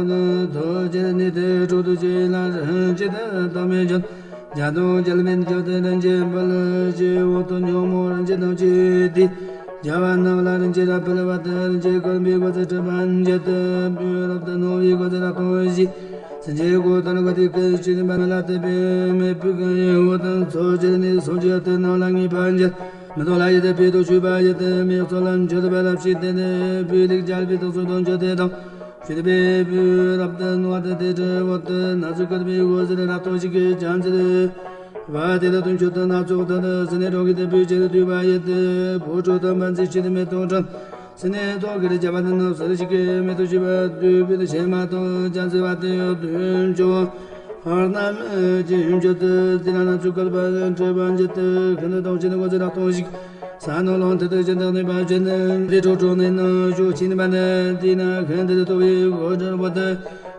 ཐོག་ཅེར་ནི་ཏེ་ཁྲོ་ཏུ་ཅེ་ལ་རན་ཅེ་ཏེ་ཏོ་མེ་ཅོན། རྒྱ་དང་རྒྱལ་མེད་ཁྱོད་དེ་རིན་ཆེན་འབུལ་ཞེས་འོ་དོ་ཉོན་མོངས་རིན་ཆེན་ཐམས་ཅད་དེ། རྒྱལ་བ་རྣམས་ལ་རིན་ཆེན་རབ་འཕེལ་བ་དང་རིན་ཆེན་དཀོན་པའི་སྒོ་ཚུལ་གྲུབ་པ་འཇལ་དུ་བོད་རབ་ཏུ་ནོར་བའི་སྒོ་ཚུལ་རབ་གཏོང་ཞིང་། སེམས་ཅན་གོ་དོན་གོ་དེ་ཀུན་ཤེས་པ་ལ་དད་པའི་མོས་པའི་ཀུན་འོ་དང་ཚོགས་ཅན་ནི་སོ་འཇལ་དུ་རྣམས་ལ་ངེས་པར་འཇལ། མི་ཐོག་ལ་ཡིད་དུ་འཕེལ་དུ་ཆུད་པ་ཡིད་དུ་མི་ཚོགས་ལ་འཇོག་པ་ལ་ཕྱིར་བསྟན་ཏེ་བོད་ལེགས་རྒྱལ་པའི་དུག་སོ་དང་འཇོག་དེ་དང་། ཞུ་བའི་བུ་རབ་ཏུ་ནོར་བ་དང་དེ་འདྲ་བོ་དུ་ན་ཚོད་བཀོད་པའི་འོད་ཟེར་རབ་ཏུ་ཞིག་གི་ཅང་ཟེར་བ་དེ་ལ་དུང་ཆུ་དང་སྣ་ཚོགས་དང་སེ་ནས་གྲོང་གི་དེ་བུ་ཆེ་དུ་དུས་པ་ཡེ་དེ་བུ་ཁྲོ་དང་པན་ཚེ་ཆེ་དུ་མེ་དང་གྲམ་སེ་ནས་ཐོག་གི་རི་བྱ་བ་དང་ནགས་སུ་རི་ཞིག་གི་མེ་དུ་ཞི་བ་དུས་བུ་དུ་ཞེ་མ་དང་ཅང་ཟེར་བ་དེ་དུང་ཆུ། ཧར་རྣམས་ཀྱི་མཆོད་དུ་ཏི་ལ་ན་ཚུ་བཀོད་པ་འདྲེན་པ་འཇལ་དུ་ཁ་འདོན་དང་བཅས་ནས་འགོད་ཟེར་ལག་སྟོང་ཞིག་ས་ནོ་ལོང་ཐེ་ཏུ་ཅན་དག་ནི་པ་ཅན་རི་ཁྲོ་ཁྲོ་ནས་ནོ་ཞུ་ཆིན་པ་ནི་ཏི་ན་ཁན་དི་ཏོ་བི་གོ་དྲར་བོ་ཏི་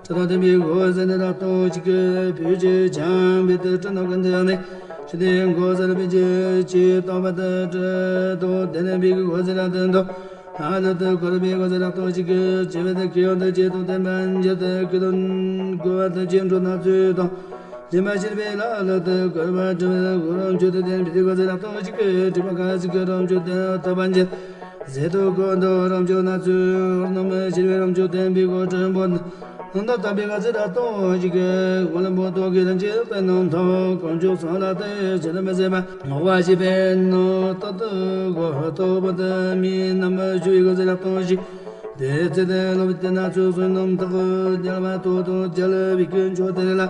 ཁྲ་དང་ལྡན་པའི་གོ་ཟེར་ནི་ལག་སྟོང་ཞིག་གི་བུ་ཅི་ཆང་བི་ཏི་ཁྲ་ནོ་ཁན་དི་ནི་ཤི་དི་གོ་ཟེར་བི་ཅི་ཅི་ཏོ་བ་ཏི་ཁྲ་ཏོ་དེ་ནི་བི་གི་གོ་ཟེར་ལ་དི་ཏོ། ཨ་ལུ་ཏི་ཁོར་བི་གོ་ཟེར་ལག་སྟོང་ཞིག་གི་ཅི་བི་ཏི་ཁི་ཡོ་ཏི་ཅི་ཏོ་དེ་མན་ཇི་ཏི་ཁི་ཏོ་གོ་བ་ཏི་ཅི་འགྲོ་ན་ཚུལ་དང་། སྦྱིན་པ་བྱེད་པའི་ལ་ལུ་ཏི་གོ་བ་དྲི་བི་གོ་རོ་མཆོད་དི་དེ་བི་ཏི་གོ་ཟེར་ལག་སྟོང་ཞིག་གི་དྲི་བ་ཁ་ཟིག་གི་རོ་མཆོད་དི་ཏོ་བན་ཇི། ཟེ་ཏོ་གོ་འདོ་རོ་མཆོད་ན་ཚུལ་རྣམ་བྱེད་པའི་རོ་མཆོད་དི་བི་གོ་དྲི་བོ་ནི། ནང་དུ་དམ་པའི་ག་ཚོད་ར་གཏོང་ཞིག་གི་འོ་ལམ་པོ་ཏོ་གི་རིན་ཆེན་དཔེ་རྣམས་ཐོག་དཀོན་མཆོག་གསུམ་ལ་དེ་ཕྱིར་མི་ཟད་པ་ངོ་བ་ཞེས་པའི་ནང་དུ་དུ་གོ་ཏོ་པོ་དུ་མི་རྣམ་པ་ཞུ་བའི་ག་ཚོད་ར་གཏོང་ཞིག་དེ་ཚེ་དེ་ལོ་བི་དེ་ན་ཚོ་སོན་ནམ་ཐག་རྒྱལ་བ་ཏོ་ཏོ་རྒྱལ་བའི་ཀུན་མཆོག་དེ་ལ་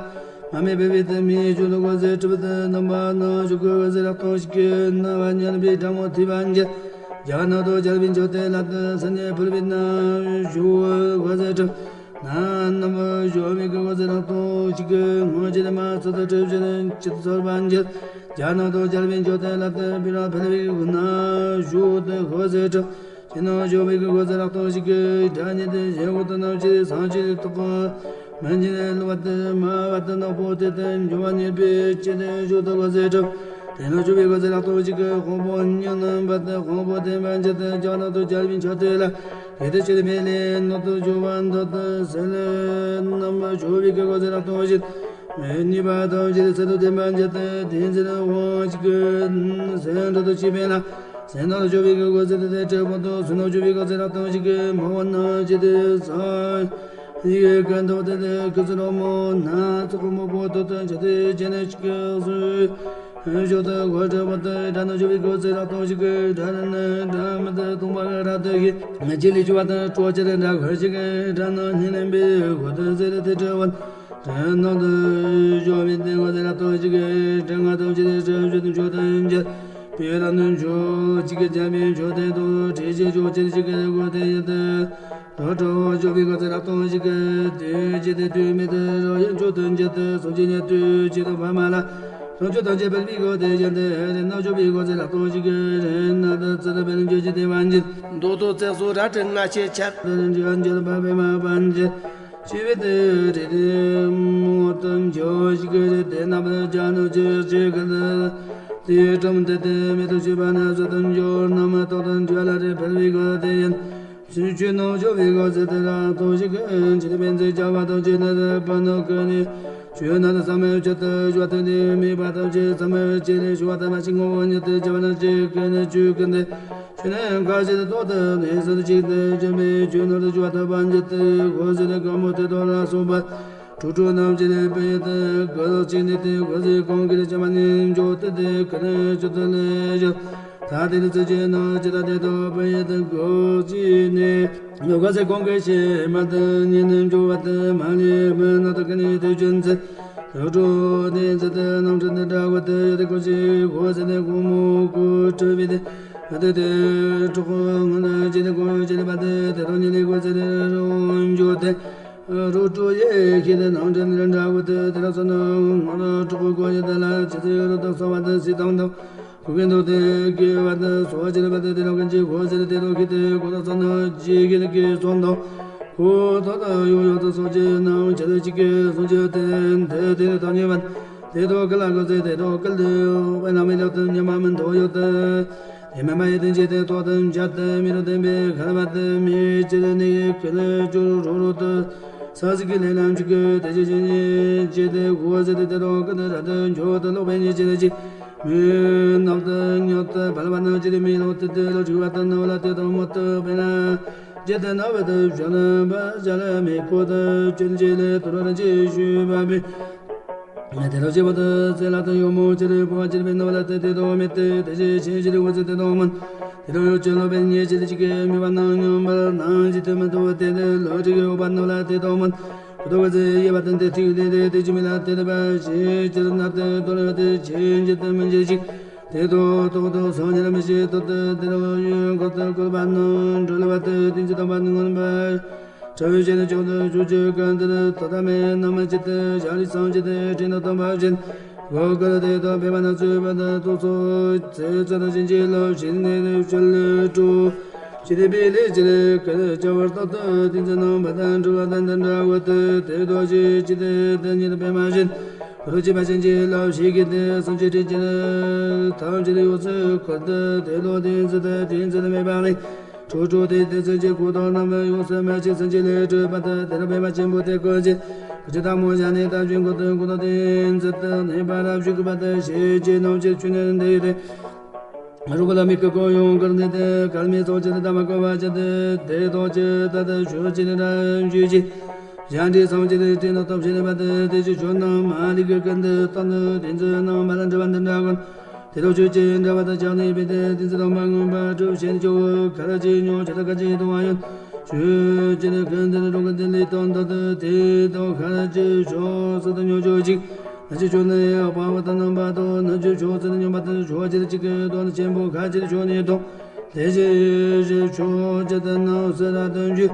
མ་མེད་པའི་བི་དུ་མི་ཞུ་ལུ་ག་ཚོད་གྲུབ་དུ་རྣམ་པ་ནང་ཞུ་གི་ག་ཚོད་ར་གཏོང་ཞིག་གི་རྣ་བ་ཉན་པའི་སྒྲ་མོ་ཐིབས་པ་འགྱེད། རྒྱ་ནག་ཏུ་རྒྱལ་བའི་མཆོད་རྟེན་ལ་དུ་སེམས་ཉིད་ཕུལ་བའི་ནང་ཞུ་ག་ཚོད་གྲུབ། ན་ནམ་ཞོ་མི་གི་གོ་ཟེར་ལག་སྟོང་ཞིག་གི་ངོ་ཅི་ནི་མ་ཚོད་དུ་གྲུབ་ཅི་ནི་ཅི་ཚོར་བ་འགྱེད། རྒྱ་ནག་ཏུ་རྒྱལ་བའི་མཆོད་རྟེན་ལ་དུ་བི་ར་ཕེལ་བའི་གི་ན་ཞུ་དུ་གོ་ཟེར་གྲུབ། ཅི་ནང་ཞོ་མི་གི་གོ་ཟེར་ལག་སྟོང་ཞིག་གི་དགྲ་ཉིད་དུ་ཞེ་འོ་དུ་ནམ་ཅི་སང་ཅི་ཐོག་མན་ཅི་ནི་ལུ་བ་དུ་མ་བ་དུ་ནག་པོ་དེ་དུ་འཇོ་བ་ཉིད་པའི་ཅི་ནི་ཞུ་དུ་གོ་ཟེར་གྲུབ། དེ་ནང་ཞུ་བའི་གོ་ཟེར་ལག་སྟོང་ཞིག་གི་དཔང་པོ་ཉོན་ནམ་བ་དུ་དཔང་པོ་དེ་མན་ཅི་དུ་རྒྱ་ནག་ཏུ་རྒྱལ་བའི་མཆོད་རྟེན་ལ། ཡེ་དེ་ཕྱིར་མེ་ལེ་ནོ་དུ་འཇུ་བ་འདོད་དུ་སེ་ལེ་རྣམ་པ་འཇུ་བའི་གི་གོ་ཟེར་ལག་སྟོང་ཞིག་མེ་ཉི་པ་དང་ཞིག་སེ་དུ་ལྡན་པ་འཇལ་ཏེ་དེ་ཚེ་དབང་ཞིག་གི་སེ་འགྲོ་དུ་ཅི་པེ་ན་སེ་ནོར་འཇུ་བའི་གི་གོ་ཟེར་ཏེ་དྲེ་པོ་དུ་སུ་ནོ་འཇུ་བའི་གོ་ཟེར་ལག་སྟོང་ཞིག་གི་མ་བ་ན་ཅི་དེ་ས་ཡི་གི་ཀན་དོ་དེ་དེ་ཀི་ཚུ་རོ་མོ་ན་ཚོགས་མོ་པོ་དུ་དུ་འཇལ་ཏེ་ཅི་ནེ་ཞིག་གི་སུ། ཞོ་ཏི་གོ་ཏྲ་བ་ཏི་དྲ་ནོ་ཞོ་བི་གོ་ཚེ་ར་ཏོ་ཞིག་གི་དྲ་ནི་དྲ་མི་ཏི་ཏུང་པ་ག་ར་ཏི་གི་ཅི་ལི་ཅུ་བ་ཏི་ཀྲོ་ཅི་ར་དྲ་གོ་ཞིག་གི་དྲ་ནོ་ཉི་ནི་བི་གོ་ཏི་ཟེ་རི་ཏི་ཏྲ་བ་དྲ་ནོ་ཏི་ཞོ་བི་ཏི་གོ་ཚེ་ར་ཏོ་ཞིག་གི་དྲ་ང་ཏོ་ཅི་རི་ཏྲ་ཞོ་ཏི་ཞོ་ཏི་འཇལ་པི་ར་ནི་ཞོ་ཅི་གི་ཇ་མི་ཞོ་ཏི་ཏོ་ཏྲི་ཞི་ཞོ་ཅི་རི་ཞིག་གི་གོ་ཏི་ཡ་ཏི། རོ་ཏྲོ་ཞོ་བི་གོ་ཚེ་ར་ཏོ་ཞིག་གི་དུ་ཅི་ཏི་དུ་མི་ཏི་རོ་ཡ་ཞོ་ཏི་འཇལ་ཏི་སོ་ཅི་ཉ་དུ་ཅི་ཏི་བ་མ་ལ། རང་ཆོས་ཐམས་ཅད་སྤེལ་བའི་སྒོ་དེ་བཞིན་དུ་རེ་ན་ཆོས་པའི་སྒོ་ཚེ་ལ་གཏོང་ཞིག་གི་རེ་ན་དུ་ཚེ་དུ་སྤེལ་འགྱུར་གྱི་དེ་བ་འཇིན། མདོ་ཐོག་བརྩེགས་སོགས་ར་སྤྲོད་སྔ་ཕྱི་ཆར་དུ་རིན་ཆེན་འཇལ་བ་པའི་མ་བ་འཇིན། ཅི་བི་དེ་རེ་རེ་མོ་དུ་འཇོ་ཞིག་གི་རེ་དེ་ན་བུ་ཇ་ནུ་ཅི་ཅི་གི་དུ་དེ་ཀྲམ་དེ་དེ་མེ་ཏུ་ཅི་བ་ན་ཟོ་དུ་འཇོ་ན་མ་ཏོ་དུ་འཇོ་ལ་རེ་སྤེལ་བའི་སྒོ་དེ་ཡིན། ཆུ་ཆུ་ནང་ཆུ་བའི་སྒོ་ཚེ་དེ་ར་ཐོ་ཞིག་གི་ཅི་དེ་བེན་ཚེ་བྱ་བ་དང་ཅི་ནི་རེ་པ་ནོ་ཀི་ནི། ཆོས་ནང་དུ་བསམ་མེད་ཆེད་དུ་ཞུ་བ་དང་ནི་མེད་པ་དང་ཅི་བསམ་མེད་ཅི་ལས་ཞུ་བ་དང་མ་ཤི་ངོ་བོ་ཉིད་དུ་བྱ་བ་ན་ཅི་ཀི་ནི་ཆོས་ཀི་ནི། ཆོས་ནི་ག་ཅི་དུ་ཏོ་དུ་ནི་སུ་དུ་ཅིག་དུ་བྱོན་པའི་ཆོས་ནོར་དུ་ཞུ་བ་དང་པ་ཉིད་དུ་གོ་ཟེར་ནི་གང་མོ་དེ་དོ་ལ་སོགས་པ། ཁྲོ་ཁྲོ་རྣམས་ཀྱི་ལས་པའི་ཡུལ་དུ་གོ་ལོག་ཅིག་ནི་དེ་གོ་ཟེར་གང་གི་ལས་ཅི་མ་ནི་འཇོག་དུ་དེ་ཀི་ནི་ཆོས་དུ་ལས་ཞོ། ད་དེ་ནི་ཚུལ་གྱིས་ནི་ཇི་ལྟ་དེ་དོ་པའི་ཡུལ་དུ་གོ་ཅི་ནི། ཡོ་ག་ཚེ་གོང་གི་ཤེས་མ་དུ་ཉིད་ནི་འཇོ་བ་དུ་མ་ལུས་མི་ནོ་དུ་ཀི་ནི་དུ་ཅུན་ཚེ། རུ་དྲོ་དེ་ཚེ་དུ་ནང་ཁྲི་འདི་འདྲ་བ་དུ་ཡོད་དེ་གོ་ཅི་གོ་ཟེར་ནི་གོ་མོ་གོ་ཁྲི་བི་དེ། ཨ་དུ་དེ་གྲོགས་ངོ་ནི་ཅི་ནི་གོ་ཅི་ནི་བ་དུ་དེ་རོ་ཉི་ལི་གོ་ཟེར་ནི་རོ་འཇོ་དེ། རུ་དྲོ་ཡེ་ཁྱེད་དེ་ནང་ཁྲི་འདི་འདྲ་བ་དུ་དེ་ར་སོ་ནི་ངོ་རུ་གྲོགས་གོ་ཡི་དེ་ལ་ཅི་ཚེ་ཡོད་རུ་དུ་སོ་བ་དུ་སི་དང་དུ། གུ་གེ་འདུག་སྟེ་གེ་བ་དེ་སོ་ཅི་རེ་བ་དེ་དེ་རང་གི་ཅི་གོ་ཟེར་དེ་རོ་གི་དེ་གོ་ད་ས་ན་ཅི་གེ་ནི་གེ་སོང་དོ། གོ་ད་ད་ཡོ་ཡོ་དེ་སོ་ཅི་ནང་ཅི་རེ་ཅི་གེ་སོ་ཅི་དེ་དེ་དེ་ནི་ད་ཉེ་བ་དེ་དོ་གི་ལ་གོ་ཟེར་དེ་དོ་གི་ལ་དེ་བ་ན་མི་ལོ་དེ་ཉེ་མ་མི་འདོ་ཡོ་དེ། དེ་མེ་མ་ཡེ་དེ་ཅི་དེ་དོ་དེ་འཇ་དེ་མི་རོ་དེ་བེ་ག་ར་བ་དེ་མི་ཅི་རེ་ནི་གེ་ལེ་ཅོ་རོ་རོ་དེ། ས་ཟི་གི་ལེ་ལམ་ཅི་གེ་དེ་ཅི་ཅི་ཉེ་ཅི་དེ་གོ་ཟེར་དེ་དེ་རོ་གི་དེ་ར་དེ་འཇོ་དེ་ལོ་བེ་ཉེ་ཅི་རེ་ཅི། མི་ནག་ཏུ་ཉོག་ཏུ་བལ་བ་ནང་ཅི་རི་མི་ལོ་ཏི་ཏི་ལོ་ཁྲི་བ་ཏི་ནོ་ལ་ཏི་ཏོ་མོ་ཏི་པེ་ན། ཇི་ཏི་ནོ་བ་ཏི་བྱ་ལ་བ་བྱ་ལ་མི་ཁོ་ཏི་ཅུན་ཅི་ལེ་ཏུ་ར་ཅི་ཞུ་བ་མི། ཏི་ར་ཅི་བ་ཏི་ཙེ་ལ་ཏི་ཡོ་མོ་ཅི་རི་པོ་ཅི་རི་མི་ནོ་ལ་ཏི་ཏི་ཏོ་མི་ཏི་ཏི་ཅི་ཆི་ཅི་རི་བ་ཙི་ཏི་ཏོ་མོན། ཏི་ར་ཡོ་ཅི་ལོ་བེ་ཉེ་ཅི་རི་ཅི་ཀེ་མི་བ་ནང་ཉོ་བ་ནང་ཅི་ཏི་མི་ཏོ་བ་ཏི་ཏི་ལོ་ཅི་ཀེ་ཡོ་བ་ནོ་ལ་ཏི་ཏོ་མོན། ཀུ་ཏོ་ག་ཟེ་ཡེ་བ་ཏན་ཏེ་ཐིག་ལེ་ལེ་ཏེ་ཅི་མི་ལ་ཏེ་ཏེ་བ་ཞེ་ཅི་ར་ན་ཏེ་ཏོ་ལེ་ཏེ་ཆེ་ཅི་ཏེ་མི་ཅི་ཅི། ཏེ་ཏོ་ཏོ་ཏོ་སོ་ཉེ་ར་མི་ཤེ་ཏོ་ཏེ་ཏེ་རོ་ཡོན་ཁོ་ཏེ་ཀོ་བ་ནོ་འགྲོ་ལེ་བ་ཏེ་ཏིན་ཅི་ཏོ་བ་ནོ་ངོན་བ། ཁྲ་བའི་ཞལ་ནས་བྱུང་དུ་ཆུ་སྐྱོད་ཀུན་ཏུ་དོ་ད་མེད་ནམ་མཁའ་ཇི་ལྟར་ཞལ་རི་སངས་རྒྱས་ཏེ་སྤྲིན་དང་མཐུན་པ་བཞིན། གོ་དཀར་དེ་དག་པདྨ་ན་ཚུད་པ་དང་ཏོག་ཙོག་ཚེ་ཚད་དང་བྱིན་གྱིས་རློབས་ཤིང་ནི་ནི་ཤུལ་ལུ་སྤྲོ། ཇི་སྙེད་པའི་ལས་ཅི་རིགས་ཀུན་བྱ་བར་རྟག་ཏུ་ཏིང་འཛིན་གནང་བ་དང་འགྲུབ་པ་དང་དེ་འདྲ་བ་དེ་དེ་དག་ཅི་ཇི་སྟེ་དེ་ཉིད་པདྨ་བཞིན། རོ་གཅིག་པ་བྱིན་གྱིས་རློབས་ཤིང་གི་དེ་སངས་རྒྱས་སྤྲིན་གྱི་ཐམས་ཅད་ཡོངས་སུ་བསྐོར་ཏེ་དེ་ལོ་དེ་ཚེ་དེ་དེ་ཚེ་མེད་པ་ནི། ཁྲོ་ཁྲོ་དེ་དེ་སངས་རྒྱས་འཁོར་དང་རྣམས་ཡོངས་སུ་མ་ཆགས་སངས་རྒྱས་ལས་གྲུབ་པ་དང་དེ་རུ་པདྨ་ཆེན་པོ་དེ་ཀུན་གྱི་ཕྱི་ཐལ་མོ་སྦྱར་ནས་དམ་ཅན་འཁོར་དང་འཁོར་དང་དེ་ཚེ་དང་ནི་བར་བཞུགས་པ་དང་ཞེས་བྱའི་རྣམ་ཅན་ཆོས་ནི་འདི་ཡོད་དེ། རུ་པ་ལ་མི་ཁ་ཀོ་ཡོང་གར་འདི་དེ་ཀར་མི་ཚོགས་ཅན་དམ་པ་བཀོད་པ་ཅན་དེ་དེ་ཐོག་ཅི་ད་དེ་ཆོས་ཅི་ར་འཇུ་ཅི། ཡང་དེ་སངས་རྒྱས་དེ་དེ་ནི་སྟོབས་ཆེན་པ་དེ་དེ་ཅི་ཆོས་རྣམས་མ་ལུས་ཀྱི་ཀུན་ཏུ་སྟོན་དུ་དེ་ཚེ་རྣམ་པ་ལ་འདྲ་བ་འདི་འདྲ་ཀུན། དེ་དག་ཆོས་ཅན་འདྲ་བ་དང་བྱང་ནས་སྤེལ་ཏེ་དེ་ཚེ་སྟོན་པ་མངོན་པར་གྲུབ་ཞེས་ཆོས་གར་གྱི་ཉོ་ཆོས་དང་གར་གྱི་དུང་བ་ཡོད། ཆོས་ཅན་ཀུན་ཏུ་འགྲོ་ཀུན་ཏུ་ལས་དང་ལྡན་ཏེ་དེ་དག་གར་གྱི་ཕྱོགས་སུ་དུ་ཉོ་ཆོག་ཅིག་ན་ཅི་ཆོས་ནི་དཔའ་བོ་དང་རྣམ་པ་དང་ན་ཅི་ཕྱོགས་སུ་དུ་ཉོན་པ་དང་ཕྱོགས་ཅི་ར་གཅིག་གི་དོན་ཆེན་པོ་གར་གྱི་ཆོས་ནི་དང་། དེ་བཞིན་ཕྱོགས་ཅི་དུ་རྣམས་སུ་ར་དོན་རྒྱུ།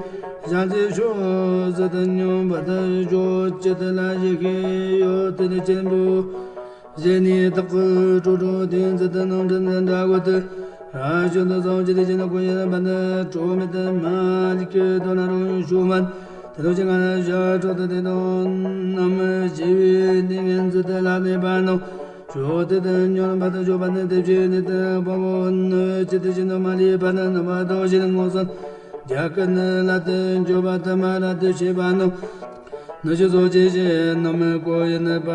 ཞལ་གྱི་ཕྱོགས་སུ་དུ་ཉོན་པ་དང་ཕྱོགས་ཅི་དུ་ལ་ཞིག་ཡོད་དེ་ཆེན་པོ། གཞན་ནི་བདག་གི་ཁྲོ་ཁྲོ་དེ་ཚེ་དུ་རྣམ་འདྲེན་འདྲ་བོ་དུ། ར་ཤོད་དུ་སངས་རྒྱས་དེ་བཞིན་དུ་ཀུན་ཡོད་པ་ནི་ཁྲོ་མེད་དུ་མ་ལུས་ཀྱི་དོན་རུང་ཞུ་མན། དེ་དག་ཅི་ང་ལ་ཞག་ཁྲོ་དུ་དེ་དག་རྣམས་ཞི་བའི་ཏིང་ངེ་འཛིན་དུ་ལ་གནས་པ་ནོ། ཕྱོགས་དེ་དུ་ཉོན་པ་དུ་འཇོག་པ་ནི་དེ་བཞིན་ནི་དུ་དཔའ་བོ་ནི་ཅི་དེ་བཞིན་དུ་མ་ལུས་པ་ནི་རྣམ་པ་དང་བཞིན་མངོན་སུམ། རྒྱ་ཀུན་ནི་ལ་དུ་འཇོག་པ་དུ་མ་ར་དུ་ཤེས་པ་ནོ། ནུ་ཞི་སོགས་ཀྱི་ཞེས་རྣམས་ཀོ་ཡིན་པ།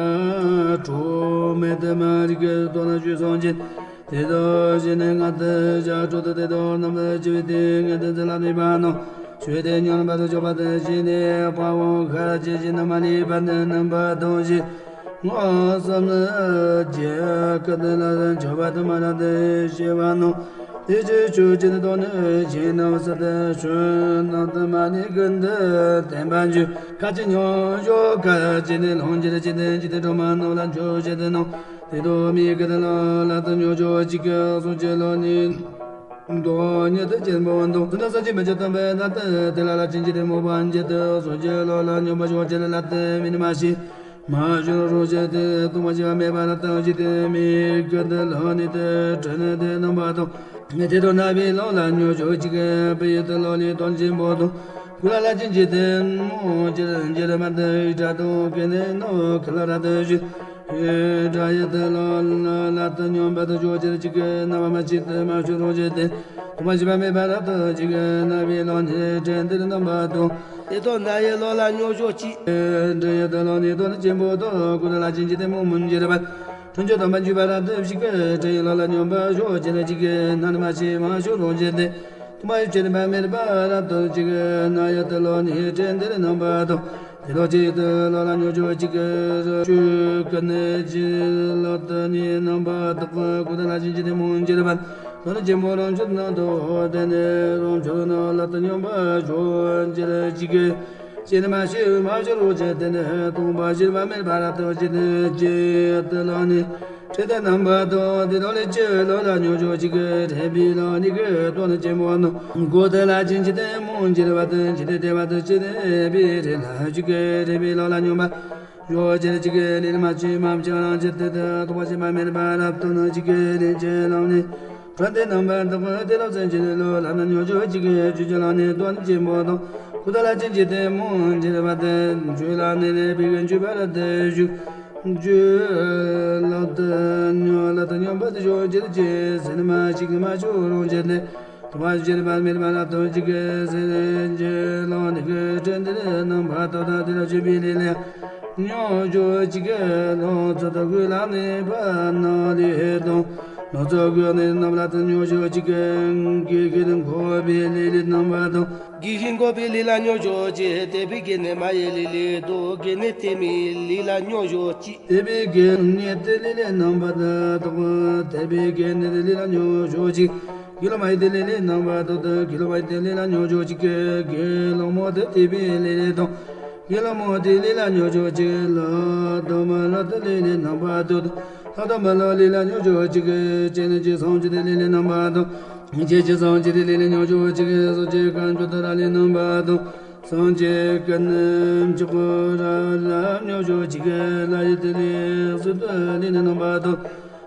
ཁྲོ་མེད་དུ་མ་རིག་གི་དོན་ཞུས་སོང་ཅིན། དེ་དག་གཞན་ནི་ང་དུ་བྱ་ཁྲོ་དུ་དེ་དག་རྣམས་ལ་ཅི་བའི་ཏིང་ངེ་འཛིན་ལ་གནས་པ་ནོ། ཆོས་དེ་ཉོན་པ་དུ་འཇོག་པ་དུ་ཞེས་ནི་དཔའ་བོ་གར་ཅི་ཞིག་ནི་མ་ལུས་པ་ནི་རྣམ་པ་དང་ཞེས། མངོན་སུམ་ནི་རྒྱ་ཀུན་ནི་ལ་དུ་འཇོག་པ་དུ་མ་ར་དུ་ཤེས་པ་ནོ། དེ་ཕྱིར་ཆོས་ཅན་དོན་ནི་ཞིང་རྣམས་སུ་དུ་ཆོས་རྣམས་དུ་མ་ནི་ཀུན་ཏུ་བསྟན་པ་འཇུག་ཁ་ཅིག་མྱོང་འཇོག་ཁ་ཅིག་ནི་ལྷུང་འགྱུར་ཅི་སྟེ་འཇིག་རྟེན་སྒྲོན་མ་རྣམས་ལ་འཇོག་བྱེད་དུ་ནོ། དེ་དག་མི་ཀུན་ཏུ་ལ་ལ་དུ་མྱོང་འཇོག་ཅིག་གི་སོ་སྐྱེ་ལ་ནི་དོན་ཉིད་དུ་སྐྱེན་པོ་འདུག་དེ་ནི་ས་གཅིག་མི་གཅིག་སྟོན་པའི་ལ་དུ་དེ་ལ་ལ་ཅན་གྱི་དེ་མོ་བ་འཇལ་དུ་སོ་སྐྱེ་ལ་ལ་སྙོམས་པར་ཞོག་ཅེས་ལ་དུ་མི་ནི་མ་ཤི། མ་ཞོར་རོ་ཞེས་ཏེ་སྟོང་པ་ཞི་བ་མེད་པ་ལ་བརྟགས་ཤིང་དེ་མི་ཀུན་ཏུ་ལ་ནི་དེ་དྲན་ནས་དེ་རྣམ་པ་དང་། དེ་དང་ན་བའི་ལོ་ལ་ཉོ་ཆོག་ཅིག་པའི་དུ་ལོ་ནི་དོན་ཆེན་པོ་དང་། ཀུ་ལ་ལ་ཅན་གྱི་དེ་མོ་ཅིར་འགྱུར་མ་དུ་ཡི་དྲ་དང་ཀེ་ནེ་ནོ་ཁ་ལ་ར་དུ་ཞུ། ཡི་དྲ་ཡི་དུ་ལོ་ལ་དུ་ཉོན་པ་དུ་ཆོག་ཅིར་ཅིག་ན་བ་མ་ཅི་དུ་མ་ཞོར་རོ་ཞེས་ཏེ། སྟོང་པ་ཞི་བ་མེད་པ་ལ་བརྟགས་ཅིག་ན་བའི་ལོ་ནི་དྲན་དེ་རྣམ་པ་དང་། དེ་དང་ན་ཡི་ལོ་ལ་ཉོ་ཆོག་ཅིག་འདྲ་ཡི་དུ་ལོ་ནི་དོན་ཆེན་པོ་དང་ཀུ་ལ་ལ་ཅན་གྱི་དེ་མོ་མི་འགྱུར་བ། འཕྲོ་འགྱུར་དམ་པ་འཇུག་པ་ར་དུ་ཞིག་འདྲ་ཡི་ལོ་ལ་སྙོམས་པར་ཞོག་ཅེས་ལ་ཅིག་ན་ནི་མ་ཤི་མ་ཞོར་རོ་ཞེས་ཏེ། སྟོང་པ་ཞི་བ་མེད་པ་ར་དུ་ཅིག་ན་ཡི་དུ་ལོ་ནི་དྲན་དེ་རྣམ་པ་དང་། དེ་ལོ་ཅི་དུ་ལོ་ལ་ཉོ་ཆོག་ཅིག་ཀུན་ནི་ཅི་ལོ་དུ་ནི་རྣམ་པ་དག་ཀུ་ལ་ལ་ཅན་གྱི་དེ་མོ་འགྱུར་བ། ལོ་ནི་ཆེན་པོ་རང་ཆུ་ནང་དུ་དེ་ནི་རང་ཆུ་ནང་ལ་དུ་སྙོམས་པར་ཞོག་ཅེས་ཅིག་ཅེས་ནི་མ་ཤི་མ་ཤོར་རོ་ཅེས་ཏེ་ནི་སྟོང་པ་ཞི་བ་མེད་པ་ར་དུ་ཅི་ནི་ཅི་དུ་ལོ་ནི། དྲན་དེ་རྣམ་པ་དང་དེ་ལོ་ལས་ཅི་ལོ་ལ་ཉོ་ཆོག་ཅིག་དྲན་པའི་ལོ་ནི་གི་དོན་ཆེན་པོ་ནོ། གོ་དུ་ལ་ཅན་གྱི་དེ་མོ་འགྱུར་བ་དང་ཅི་དེ་དེ་བ་དུ་ཅི་དེ་བའི་རེ་ལ་ཅིག་དྲན་པའི་ལོ་ལ་སྙོམས་པ། ཡོ་ཅེར་ཅིག་ལི་ལི་མ་ཅི་མ་ཅི་རང་ཅི་དེ་དུ་དོ་བ་ཅི་མ་མེར་བ་རབ་ཏུ་ནི་ཅིག་ལི་ཅི་ལོ་ནི། དྲན་དེ་རྣམ་པ་དག་དེ་ལོ་ཚན་ཅི་ལོ་ལ་ན་ཉོ་ཆོག་ཅིག་ཅུ་ཅི་ལོ་ནི་དོན་ཆེན་པོ་དང་། གོ་དུ་ལ་ཅན་གྱི་དེ་མོ་འགྱུར་བ་དེ་ཅུ་ལ་ནི་ལས་པའི་གི་འཇུ་བ་ར་དེ་ཞུ། ཅུ་ལོ་དུ་ཉོ་ལ་དུ་ཉོན་པ་དུ་ཞོག་ཅེར་ཅི་ཟེར་ནི་མ་ཅིག་མ་ཆོག་རང་ཅེར་དེ། དུ་བ་ཅེར་བ་མེར་བ་རབ་ཏུ་ཅིག་ཟེར་ཅི་ལོ་ནི་གི་དྲན་དེ་རྣམ་པ་དག་དང་དེ་ལ་ཅུ་བའི་ལི་ལི། ཉོ་ཆོག་ཅིག་ལོ་ཚོད་དུ་གུ་ལ་ནི་པ་ན་ལི་དང་། ལོ་ཚོད་གུ་ནི་རྣམ་ལ་དུ་ཉོ་ཆོག་ཅིག་གི་གི་གི་ནི་འགོ་བའི་ལི་ལི་རྣམ་པ་དང་། གི་གི་འགོ་བའི་ལི་ལ་ཉོ་ཆོག་ཅིག་དད་པའི་གི་ནི་མ་ཡི་ལི་ལི་དང་གི་ནི་དེ་མི་ལི་ལ་ཉོ་ཆོག་ཅིག་དད་པའི་གི་ནི་དེ་ལི་ལི་རྣམ་པ་དག་དང་དད་པའི་གི་ནི་དེ་ལི་ལ་ཉོ་ཆོག་ཅིག་དགེ་སློང་མ་ཡི་དེ་ལི་ལི་རྣམ་པ་དག་དང་དགེ་སློང་མ་ཡི་དེ་ལི་ལ་ཉོ་ཆོག་ཅིག་གི་དགེ་སློང་མོ་དེ་དད་པའི་ལི་ལི་དང་། དགེ་སློང་མོ་དེ་ལི་ལ་ཉོ་ཆོག་ཅིག་ལ་དོ་མ་ལ་དེ་ལི་ལི་རྣམ་པ་དག་དང་། ལ་དོ་མ་ལ་ལི་ལ་ཉོ་ཆོག་ཅིག་གི་ཅེ་ནི་ཅི་སང་ཅི་དེ་ལི་ལི་རྣམ་པ་དང་། ཅེ་ཅི་སང་ཅི་དེ་ལི་ལི་ཉོ་ཆོག་ཅིག་གི་སོ་ཅི་གང་ཆོ་དེ་ར་ལི་རྣམ་པ་དང་། སངས་རྒྱས་ཀུན་མཆོག་གི་རབ་རབ་སྨྱོ་ཆོག་ཅིག་ལྷ་ཡི་ཏི་ལི་སུ་ཏི་ལི་ནི་རྣམ་པ་དང་།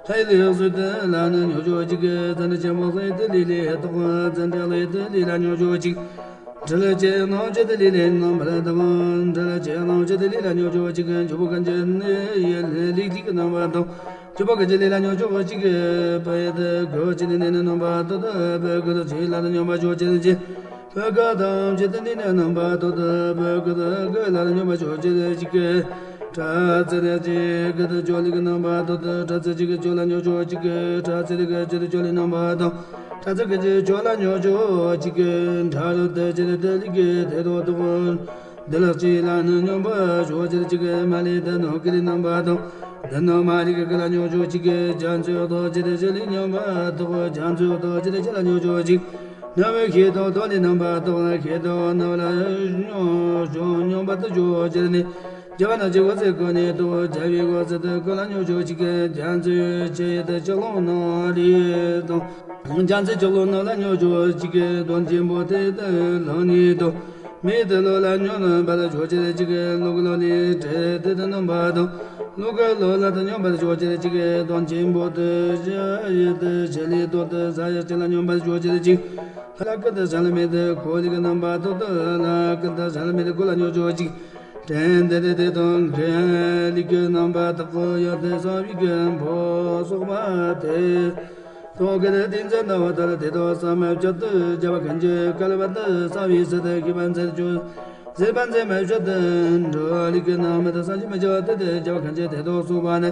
ལྷ་ཡི་ཏི་ལི་སུ་ཏི་ལ་ནི་སྨྱོ་ཆོག་ཅིག་ཙན་དན་ཆེན་པོ་སུ་ཡི་ཏི་ལི་ལི་ཏོག་ཙན་དན་ལི་ཏི་ལི་ལ་སྨྱོ་ཆོག་ཅིག་འཕྲུལ་ཆེན་སྣང་བྱེད་ཏི་ལི་ལི་རྣམ་པར་དག་འཕྲུལ་ཆེན་སྣང་བྱེད་ཏི་ལི་ལ་སྨྱོ་ཆོག་ཅིག་འཇུག་པ་གང་ཅི་ནི་ཡི་ལི་ལི་ཀི་རྣམ་པ་དང་། སྤྱོད་པ་གི་ལས་ལ་སྨྱོ་ཆོག་ཅིག་བོད་ཡུལ་དུ་གོ་ཆེན་ནི་ནི་རྣམ་པ་དོ་དོ་བོད་ཀྱི་ཆོས་ལ་སྨྱོན་པ་ཆོག་ཅེས་ཀྱི། བོད་ཀྱི་དམ་ཆོས་དེ་ནི་ནི་རྣམ་པ་དོ་དོ་བོད་ཀྱི་གོས་ལ་སྨྱོན་པ་ཆོག་ཅེས་ཀྱི། དྲག་རྩལ་གཅིག་གི་ཆོས་ལུགས་རྣམ་པ་དོ་དོ་དྲག་རྩལ་གཅིག་གི་ཆོས་ལ་སྨྱོ་ཆོག་ཅིག་དྲག་རྩལ་གཅིག་གི་ཆོས་རྣམ་པ་དང་། དྲག་རྩལ་གཅིག་གི་ཆོས་ལ་སྨྱོ་ཆོག་ཅིག་དྲག་རོལ་དུ་ཅེས་དེ་ལུགས་ཀྱི་དེ་དོ་དོ། འདི་ལ་གཅིག་ལ་ནི་སྨྱོན་པ་ཆོག་ཅེས་གཅིག་མ་ལུས་དུ་ནོར་གྱི་ལས་རྣམ་པ་དང་། འདི་ནི་མ་ལུས་ཀྱི་ལ་སྨྱོ་ཆོག་ཅིག་རྒྱ་མཚོའི་ཐོག་ཅེས་དེ་ཞི་ལུས་སྨྱོན་པ་དོག་རྒྱ་མཚོའི་ཐོག་ཅེས་དེ་ཞི་ལ་སྨྱོ་ཆོག་ཅིག་ནམ་བའི་ཤེས་དང་དོག་ལས་རྣམ་པ་དོག་ལ་ཤེས་དང་ནམ་ལ་སྨྱོ་ཆོག་སྨྱོན་པ་དུ་ཆོག་ཅེས་ནི། རྒྱ་བ་ན་ཅི་གོ་ཚེ་གོ་ནས་དོག་རྒྱ་བའི་གོ་ཚེ་དུ་གོ་ལ་སྨྱོ་ཆོག་ཅིག་རྒྱ་མཚོའི་ཆེ་ཡི་དུ་ཅི་ལོང་ནོ་ལི་དང་། རྒྱ་མཚོའི་ཅི་ལོང་ནོ་ལ་སྨྱོ་ཆོག་ཅིག་དོན་ཆེན་པོ་དེ་དུ་ལོང་ནི་དོག་མི་དེ་ལོ་ལ་སྨྱོ་ནི་འབར་ཆོག་ཅེས་ཅིག་ལུག་ལོ་ནི་བྲེ་དེ་དུ་རྣམ་པ་དང་། ལུག་ལོ་ལ་དུ་སྨྱོན་པར་ཆོག་ཅེས་ཅིག་དོན་ཆེན་པོ་དུ་ཞི་ཡི་དུ་ཆེ་ལི་དོ་དུ་ས་ཡི་ཅི་ལ་སྨྱོན་པར་ཆོག་ཅེས་ཅིག་ལ་ཀི་དུ་ས་ལ་མི་དུ་གོ་ལི་གི་རྣམ་པ་དོ་དུ་ལ་ཀི་དུ་ས་ལ་མི་དུ་གོ་ལ་སྨྱོ་ཆོག་ཅིག་དྲན་དེ་དེ་དེ་དང་གི་ལི་གི་རྣམ་པ་དག་གི་ཡོད་དེ་ས་བི་གི་འཕོ་སོགས་པ་དེ། ཐོག་གི་དེ་ཏིང་འཛིན་ནམ་ལྟར་དེ་དག་བསམ་མི་བྱེད་དུ་བྱ་བ་གང་ཅི་བསྐལ་པ་དུ་བསམ་པའི་ཚེ་དུ་ཤེས་པ་མཛད་ཆོག་ཟེར་པ་མཛད་མི་བྱེད་དུ་འགྲོ་ལི་གི་ནང་མི་དུ་བསམ་གྱིས་མི་ཁྱབ་དེ་དེ་བྱ་བ་གང་ཅི་དེ་དག་གསུངས་པ་ནི།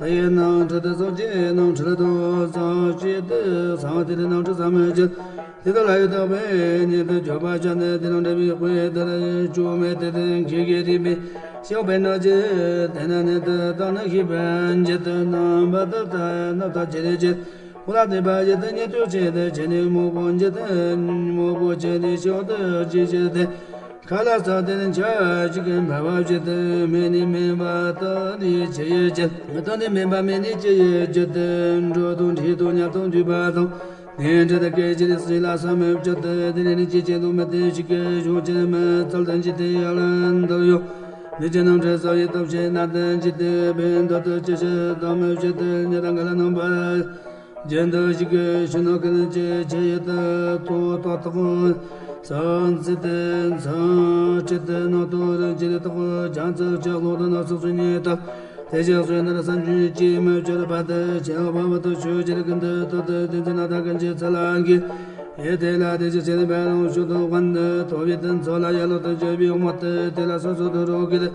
ལྷ་ཡི་ནང་ཁྲོད་དུ་སངས་རྒྱས་ནང་ཁྲོད་དུ་སངས་རྒྱས་དུ་སངས་དེ་དེ་ནང་ཁྲོད་བསམ་མི་བྱེད། དེ་དག་ལྷ་ཡི་དག་པའི་ཉིད་དུ་བརྗོད་པ་བྱ་ནི་དེ་ནང་འདྲ་བའི་དཔེ་དེ་ལ་བཅོས་མི་དེ་དེ་ཁྱེད་ཀྱི་རིག་པའི་ཤེས་པའི་རྣམ་ཅན་དེ་ན་ནི་དུ་དང་ནི་ཤེས་པའི་འཇིག་ཏུ་རྣམ་པ་དུ་ལྟ་རྣམ་ཐར་ཅི་རེ་ཅི། འོ་ལ་དེ་པ་ཡི་དུ་ཉེ་དུ་ཆེ་དུ་ཆེ་ནི་མོ་པོ་འཇིག་ཏུ་མོ་པོ་ཆེ་ནི་ཤོག་ཏུ་ཅི་ཞིག་དེ་ཁ་ལ་ས་དེ་ནི་ཆ་ཞིག་གི་འབབ་བ་ཞིག་ཏུ་མེ་ནི་མེ་བ་དུ་ནི་ཆེ་ཡི་ཅི་དུ་ནི་མེ་བ་མེ་ནི་ཆེ་ཡི་ཅི་དུ་འགྲོ་དང་འདྲེ་དང་ཉ་དང་འདུས་པ་དང་ནི་འདྲེ་དུ་སྐད་ཅི་རི་སི་ལ་ས་མི་བཅུ་དུ་དེ་ནི་ནི་ཅི་ཅི་དུ་མི་དུ་ཞིག་གི་གཞུང་ཅི་མི་ཚལ་དུ་འཇིག་དུ་ཡ་ལ་འདུ་ཡོ། མི་ཅི་རྣམ་འདྲེན་ས་ཡི་སྟོབས་ཆེ་ན་དུ་འཇིག་དུ་བེ་འདུ་དུ་ཅི་ཞིག་དུ་མི་བཅུ་དུ་ཉ་དང་ག་ལ་རྣམ་པ། རྒྱན་དུ་ཞིག་གི་ཕྱི་ནང་ཀུན་ཅི་ཆེ་ཡི་དུ་ཐོ་ཐོ་ཐོག་སང་སི་དུ་མཚང་ཁྲི་དུ་ནོ་ཐོ་རུ་ཅི་དུ་ཐོག་རྒྱང་ཚུ་ཅི་ལོ་དུ་ནོ་སུ་སུ་ཉི་ཐོ་དེ་ཞག་སུ་ནར་སང་ཆུ་ཅི་མི་ཅོ་རུ་པ་དུ་ཆེ་བ་བ་དུ་ཆུ་ཅི་རུ་ཀུན་དུ་ཐོ་དུ་དེ་ཚུ་ན་ད་ཀུན་ཅི་ཚ་ལ་གི་ཡེ་དེ་ལ་དེ་ཞག་ཆེ་ནི་བ་ལོང་ཤུ་དུ་ཝན་དུ་ཐོ་བི་དུ་མཚོ་ལ་ཡ་ལོ་དུ་ཅོ་བི་མོ་དུ་དེ་ལ་སོ་སོ་དུ་རོ་གི་དུ།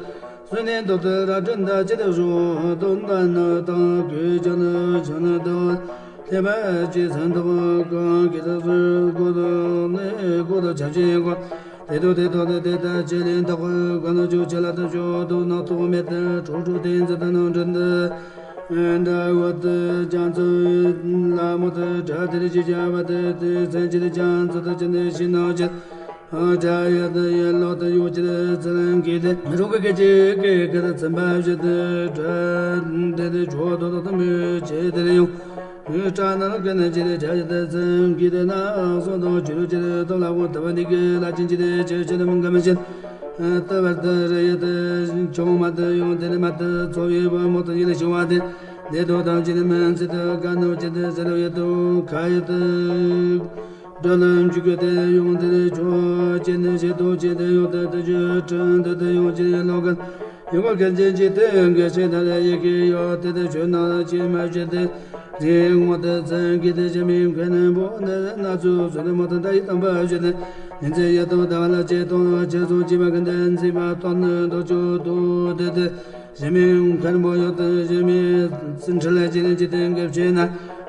སུ་ནི་འདོད་དུ་ར་སྤྲོད་མདའ་ཅི་ལས་བྱུང་། དོན་དག་ནི་དང་གོས་ཀྱང་ནི་ཆུ་ནི་དང་། ཐེ་བ་ཅི་ཟན་དག་གང་གི་དག་སུ་གོ་དོ་ནི་གོ་དོ་ཆབ་ཅིག་གོ། དེ་དོ་དེ་དོ་དེ་དེ་ལྟ་ཅི་ལེན་དག་གོ་ནི་ཅུ་ཆ་ལ་དུ་ཅོ་དོ་ནག་ཐོག་མེད་དུ་ཁྲོ་ཁྲོ་དེ་འཛི་དུ་ནང་འདྲི་འདི། འདྲ་བོ་དུ་ཅང་ཚུ་ལ་མོ་དུ་དྲ་དེ་རི་ཅི་བྱ་བ་དུ་དུ་ཚན་ཅི་རི་ཅང་ཚུ་དུ་ཅི་ནི་ཤི་ནང་ཅི། ཨ་དྲ་ཡ་དུ་ཡ་ལོ་དུ་ཡོ་ཅི་དུ་ཚུ་ལན་གི་དུ་རུ་གི་གི་ཅི་གི་གི་དུ་ཚིམ་པ་བཞི་དུ་དྲ་དེ་དུ་ཇོ་དུ་དུ་དུ་མུ་ཅི་དུ་རི་ཡོ། ཨུ་དྲ་ནང་གི་ནི་ཅི་དུ་དྲ་ཡ་དུ་ཚིམ་གི་དུ་ན་སོ་དུ་ཅི་རུ་ཅི་དུ་དུ་ལ་བོ་དུ་བ་ནི་གི་ལ་ཅི་ཅི་དུ་ཅི་ཅི་དུ་མུ་ག་མི་ཅི། ཏུ་བར་དུ་རི་ཡ་དུ་ཆུང་མ་དུ་ཡོང་དུ་རི་མ་དུ་ཚོ་བའི་བུ་མོ་དུ་ཡི་ལ་ཞི་བ་དུ། དེ་དོ་དང་ཅི་དུ་མན་ཚི་དུ་ག་ནུ་ཅི་དུ་ཟེར་བའི་དུ་ཁ་ཡི་དུ། དགྲ་ལན་འཇུག་གི་དེ་ཡོང་དེ་ལས་ཆོག་ཅེས་ནི་ཞེ་དོ་ཅེས་དེ་ཡོང་དེ་དེ་ཆོས་ཁྲིམས་དེ་དེ་ཡོང་ཅེས་ཡོད་ལོ་གན། ཡོང་བ་གན་ཅན་ཅི་དེ་གི་ཆེ་ད་ལ་ཡི་གེ་ཡོད་དེ་དེ་ཆོས་ནང་ལ་ཅི་མ་བྱེད་དེ། དེ་ངོ་དེ་ཚན་གི་དེ་ཅི་མིན་གན་བོ་ནི་ན་ཚུ་ཚུ་ནི་མོ་དེ་ད་ཡི་དམ་པ་བྱེད་དེ། ཉིན་མཚན་ཡི་དམ་ད་ལ་ཅེ་དོ་ཅེ་སོང་ཅི་མ་གན་དེ་འཛི་མ་དོ་ནི་དོ་ཆོ་དོ་དེ་དེ། ཞི་མི་མཁན་པོ་ཡོད་དུ་ཞི་མི་ཚུན་ཁྲི་ལ་ཅི་ནི་ཅི་དེ་འགེབས་ཆེ་ན།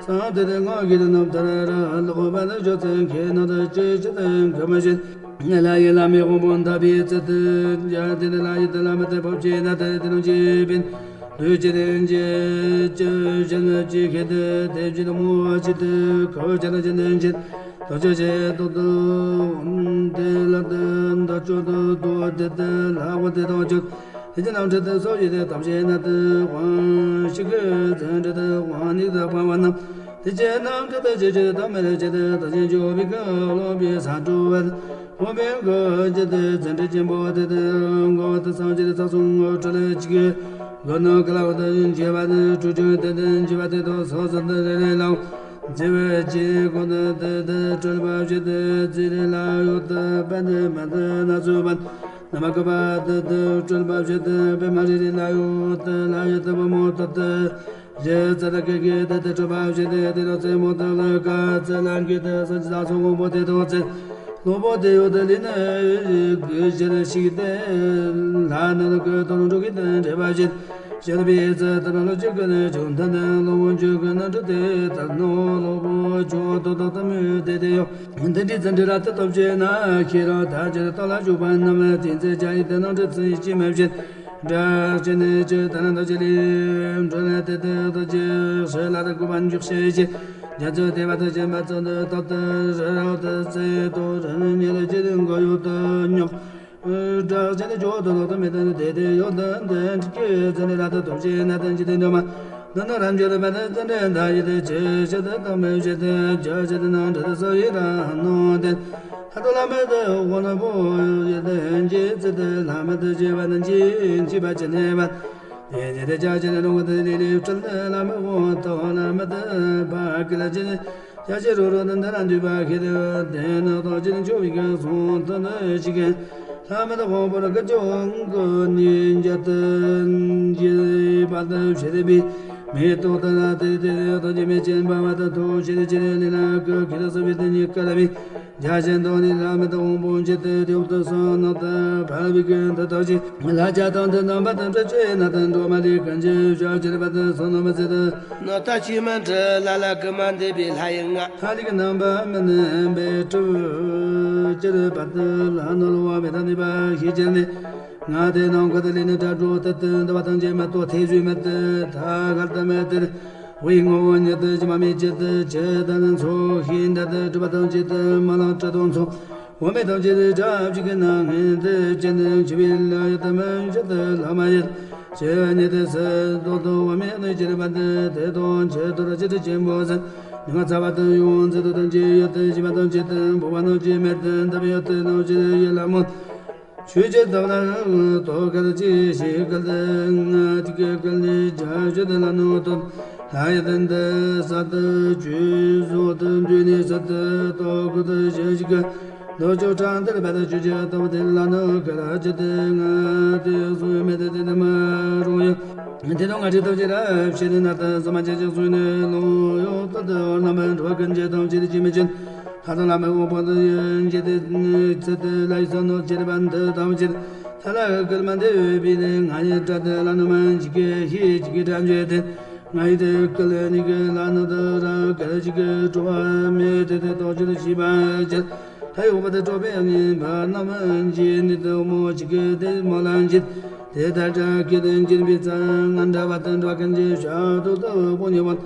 སང་དེ་དེ་ངག་གི་དེ་རྣམ་ཐར་ར་ལོག་པ་ནི་བརྗོད་ཚན་ཁེ་ན་དུ་ཅི་ཅི་དེ་འགེབས་མ་བྱེད། ལ་ཡི་ལ་མི་དབང་པོ་འདའ་བའི་ཚུལ་དུ་ཡ་དེ་ནི་ལ་ཡི་དེ་ལ་མི་དེ་ཕོབ་ཆེ་ན་དེ་དེ་རང་ཅི་བིན། དུ་ཅི་དེ་ཅི་ཅི་ཞི་ནི་ཅི་ཁེ་དེ་དེ་ཅི་དེ་མོ་ཅི་དེ་ཁོ་ཅི་ནི་ཅི་ནི་ཅི། དོ་ཅི་ཅི་དོ་དོ་དེ་ལ་དེ་འདའ་ཅོ་དོ་དོ་དེ་དེ་ལ་བ་དེ་དང་ཅོ། དེ་ཅི་རྣམ་འཕྲུལ་དུ་སོགས་ཡོད་དེ་ཐམས་ཅད་ན་དུ་དབང་ཞིག་གི་ཚན་འདྲ་དུ་དབང་ནི་དུ་སྤང་བ་རྣམས། དེ་ཅི་རྣམ་འཕྲུལ་དུ་ཇི་ཅི་དུ་མེད་ཅི་དུ་དུ་ཅི་འཇོག་པའི་ཀུན་སློང་པའི་ས་འགྲོ་བར། འོ་མའི་གོ་ཇི་ཏེ་ཙན་དྲི་ཆེན་པོ་དེ་དེ་གོ་བ་དེ་སངས་རྒྱས་ཚོགས་གསུམ་གོ་ཁྲོ་ལེ་ཅིག་གི་གོ་ནོ་ག་ལ་བ་དེ་འཇིགས་པ་དེ་དྲུག་ཅུ་དེ་དེ་འཇིགས་པ་དེ་དོ་སོ་སོ་དེ་རེ་རེ་ལའོ། འཇིགས་པའི་ཅི་གོ་དེ་དེ་དེ་གྲོལ་བ་བྱེད་དེ་ཙི་རེ་ལ་ཡོད་དེ་པན་དེ་མ་དེ་ན་ཚུ་པན་ན་མ་ག་བ་དེ་དེ་གྲོལ་བ་བྱེད་དེ་པད་མ་རེ་རེ་ལ་ཡོད་དེ་ལ་ཡོད་དེ་བུ་མོ་དོ་དེ། རྗེ་ཙ་ན་གི་གི་དེ་དེ་གྲུབ་པ་བཞི་དེ་དེ་རོ་ཙེ་མོ་དེ་ལ་ཀ་ཙེ་ལ་གི་དེ་སོ་ཅི་ས་སོ་དབང་པོ་དེ་དོ་ཙེ། སློབ་པོ་དེ་ཡོད་དེ་ལི་ནི་གི་ཞེ་ལ་ཞིག་དེ་ལྷ་ནི་ལ་གི་དོ་རུ་འགྲོ་གི་དེ་འདྲེ་བ་བཞི། ཞེ་ལ་བི་ཙེ་དེ་ལ་ལོ་ཅི་གི་ནི་བྱུང་ཐ་ནི་སློབ་དཔོན་ཆོས་གི་ནི་འགྲོ་དེ་དར་ནོ་སློབ་པོ་ཆོས་དོ་དོ་དམ་དེ་དེ་ཡོ། འདི་འདྲའི་ཙན་དྲི་ར་ཏི་སྟོབས་ཆེ་ན་ཁྱེད་རང་ད་ཅི་ར་ཏོ་ལ་བཞུགས་པ་རྣམས་དེ་ཚེ་བྱ་ཡི་དེ་ནང་འདྲི་ཚིག་ཅི་མ་བྱེད། བསྒྲགས་ཅི་ནས་ཅི་ལྟར་འདུ་བྱེད་ལས་འགྲོ་ལས་དེ་དེ་དུ་ཅི་ཧྲི་ལ་དུ་གུ་བ་འཇུག་ཤེས་ཅི། རྒྱ་མཚོ་དེ་བ་དུ་ཅན་པ་ཚོ་འདི་ཐོབ་ཏུ་རི་རོ་དུ་ཚེ་དོ་རི་ནི་ཉེ་ལ་ཅི་རིང་གོ་ཡོད་དུ་ཉོག་བསྒྲགས་ཅི་ནས་ཇོ་དུ་ལོ་དུ་མེ་དུ་དེ་དེ་ཡོད་དུ་འདི་འདྲི་ཀྱི་ཚེ་ནི་ར་དུ་དུ་ཅི་ན་དུ་ཅི་དེ་འདྲ་མ། ན་ན་ར་འཇོ་དུ་བ་དུ་ཙན་དྲན་ད་ཡི་དུ་ཅི་ཤི་དུ་དུ་མེ་ཤི་དུ་ཇ་ཤི་དུ་ན་འདྲི་དུ་སོ་ཡི་ར་ནོ་དེ། ཧ་དོ་ལ་མེ་དུ་ཝ་ན་པོ་ཡེ་དུ་ཇེ་ཙི་དུ་ལ་མེ་དུ་ཇེ་བ་ན་ཇེ་ཇི་བ་ཅི་ནེ་བ། དེ་ཇེ་དུ་ཇ་ཇེ་ནེ་རོ་དུ་ལི་ལི་ཕྲལ་དུ་ལ་མེ་ཝ་དོ་ལ་མེ་དུ་བ་ཀི་ལ་ཇེ་ཇ་ཇེ་རོ་རོ་དུ་འདི་ན་འདུས་པ་ཁེ་དུ་དེ་ནི་དོ་ཇེ་ནི་ཆོ་བི་ག་སོང་དུ་ནི་ཞིག་གན། ལྷ་མི་དང་དབང་པོ་ར་ཀ་ཅོ་ཀོ་ནི་འཇའ་ཏན་གྱི་བར་དུ་ཕྱེ་སྟེ་པའི་མེ་ཏོག་ཏུ་ར་ཏེ་ཏེ་ཏོ་ཇི་མེ་ཅན་པ་བ་དུ་ཐོ་ཤི་རི་ཅི་རི་ལི་ན་ཀ་ཁི་ར་སུ་བི་ཏི་ཉི་ཀ་ར་མི་འཇའ་ཆེན་ཏོ་ནི་ལྷ་མི་དང་དབང་པོ་འཇའ་ཏེ་ཏེ་འོབ་ཏུ་སོ་ནོ་ཏུ་ཕ་བི་ཀན་ཏུ་ཏོ་ཅི་ལྷ་ཇ་ཏང་ཏུ་ནམ་པ་ཏུ་འདྲ་ཅེ་ན་ཏུ་འགྲོ་མ་ལི་ཀན་ཅི་ཤ་ཅི་རི་བ་དུ་སོ་ནོ་མ་ཟེ་ཏུ་ནོ་ཏ་ཅི་མ་འདྲ་ལ་ལ་ཀི་མ་འདི་བི་ལྷ་ཡི་ང་ཧ་ལི་ཀི་ནམ་པ་མི་ནི་བེ་ཏུ་ཅི་རི་བ་དུ་ལྷ་ནོ་ལོ་བ་མི་ད་ནི་བ་ཤི་ཅི་ནི། ང་དེ་ནང་ཁ་དེ་ལས་ནི་དྲ་གྲོ་ཏི་ཏི་འདི་བ་དང་རྗེས་མ་ཏོ་ཐེ་ཟུས་མི་ཏི་ཐ་གལ་ཏི་མི་ཏི་བའི་ངོ་བོ་ཉིད་དུ་ཇི་མ་མི་ཅི་ཏི་ཇི་ཏི་ནི་མཚོ་ཤིན་ཏ་ཏི་གྲུབ་པ་དང་ཅི་ཏི་མ་ལང་ཏྲི་དོ་མཚོ་འོ་མེ་དང་ཅི་ཏི་དྲ་བྱི་གི་ན་ངན་ཏི་ཅི་ནི་འཆི་བའི་ལ་ཡི་ཏི་མི་ཤི་ཏི་ལ་མ་ཡི་ཅི་ནི་ཏི་སི་ཏོ་ཏོ་འོ་མེ་ནི་ཅི་རི་བ་ཏི་ཏི་དོ་ཅི་ཏོ་ར་ཅི་ཏི་ཆེན་པོ་སི་ང་ཚ་བ་ཏི་ཡོང་ཛི་ཏི་དང་ཅི་ཡི་ཏི་ཞི་མ་དང་ཅི་ཏི་འབུ་བ་ནོ་ཅི་མེ་ཏི་འདབ་ཡི་ཏི་ནོ་ཅི་ཡི་ལ་མོ། ཆོས་ཀྱི་བདག་ལ་དོ་གལ་ཅི་ཞིག་གལ་ཏེ་ང་ཏི་ཀའི་གལ་ནི་བྱ་ཞུ་དེ་ལ་ནོ་དོ། ལྷ་ཡི་དོན་དུ་ས་དུ་ཆོས་བཟོ་དུ་འདུས་ནས་ས་དུ་དོ་ཀུ་དུ་ཞེ་ཞིག་གི་ལོ་ཅོ་གྲངས་དེར་བད་ཆོས་ཀྱི་བདག་དེ་ལ་ནོ་གལ་ཅི་སྟེ་ང་དེ་སོ་མེ་དེ་དེ་དེ་མ་རུང་ཡོད། དེ་དང་ང་ཅི་ཐབས་ཅི་རབ་ཤེས་ནི་ན་དུ་ས་མ་ཅི་ཅི་སོ་ནི་ལོ་ཡོད་དོ་དུ་རྣམ་པ་འགྲོ་བ་ཀུན་གྱི་དམ་ཅི་རི་ཅི་མི་ཅན། ལྷ་དང་བླ་མའི་དབང་པོ་དང་ཡོན་གྱི་དེ་ཚེ་དེ་ལ་ཡི་ས་ནོར་གྱི་རེ་བ་འདི་དམ་ཅིར་ལྷ་ལ་སྐུལ་མ་འདི་འོས་པའི་ནི་ང་ཡི་དགྲ་དེ་ལ་ནུ་མ་འཇིགས་ཀྱི་ཤེས་འཇིགས་ཀྱི་དགྲ་འཇོད་དེ་ང་ཡི་དེ་སྐུལ་ནི་གི་ལ་ནུ་དུ་ར་གལ་ཅིག་གི་སྤྲོ་བ་མེད་དེ་དེ་ཏོག་ཅིར་ཤི་བ་ཅིར་ལྷ་ཡི་དབང་པོ་དེ་སྤྲོ་བའི་ཉིན་པ་རྣམ་འཇིགས་ནི་དུ་མོ་འཇིགས་ཀྱི་དེ་མོ་ལ་འཇིགས་དེ་ལྟར་དགྲ་སྐད་དེ་འཇིགས་པའི་ཚེ་ང་འདྲ་བ་དེ་འགྲོ་ཀུན་གྱི་ཞབས་ཏོག་ཏུ་དཔུང་ཉེ་བ།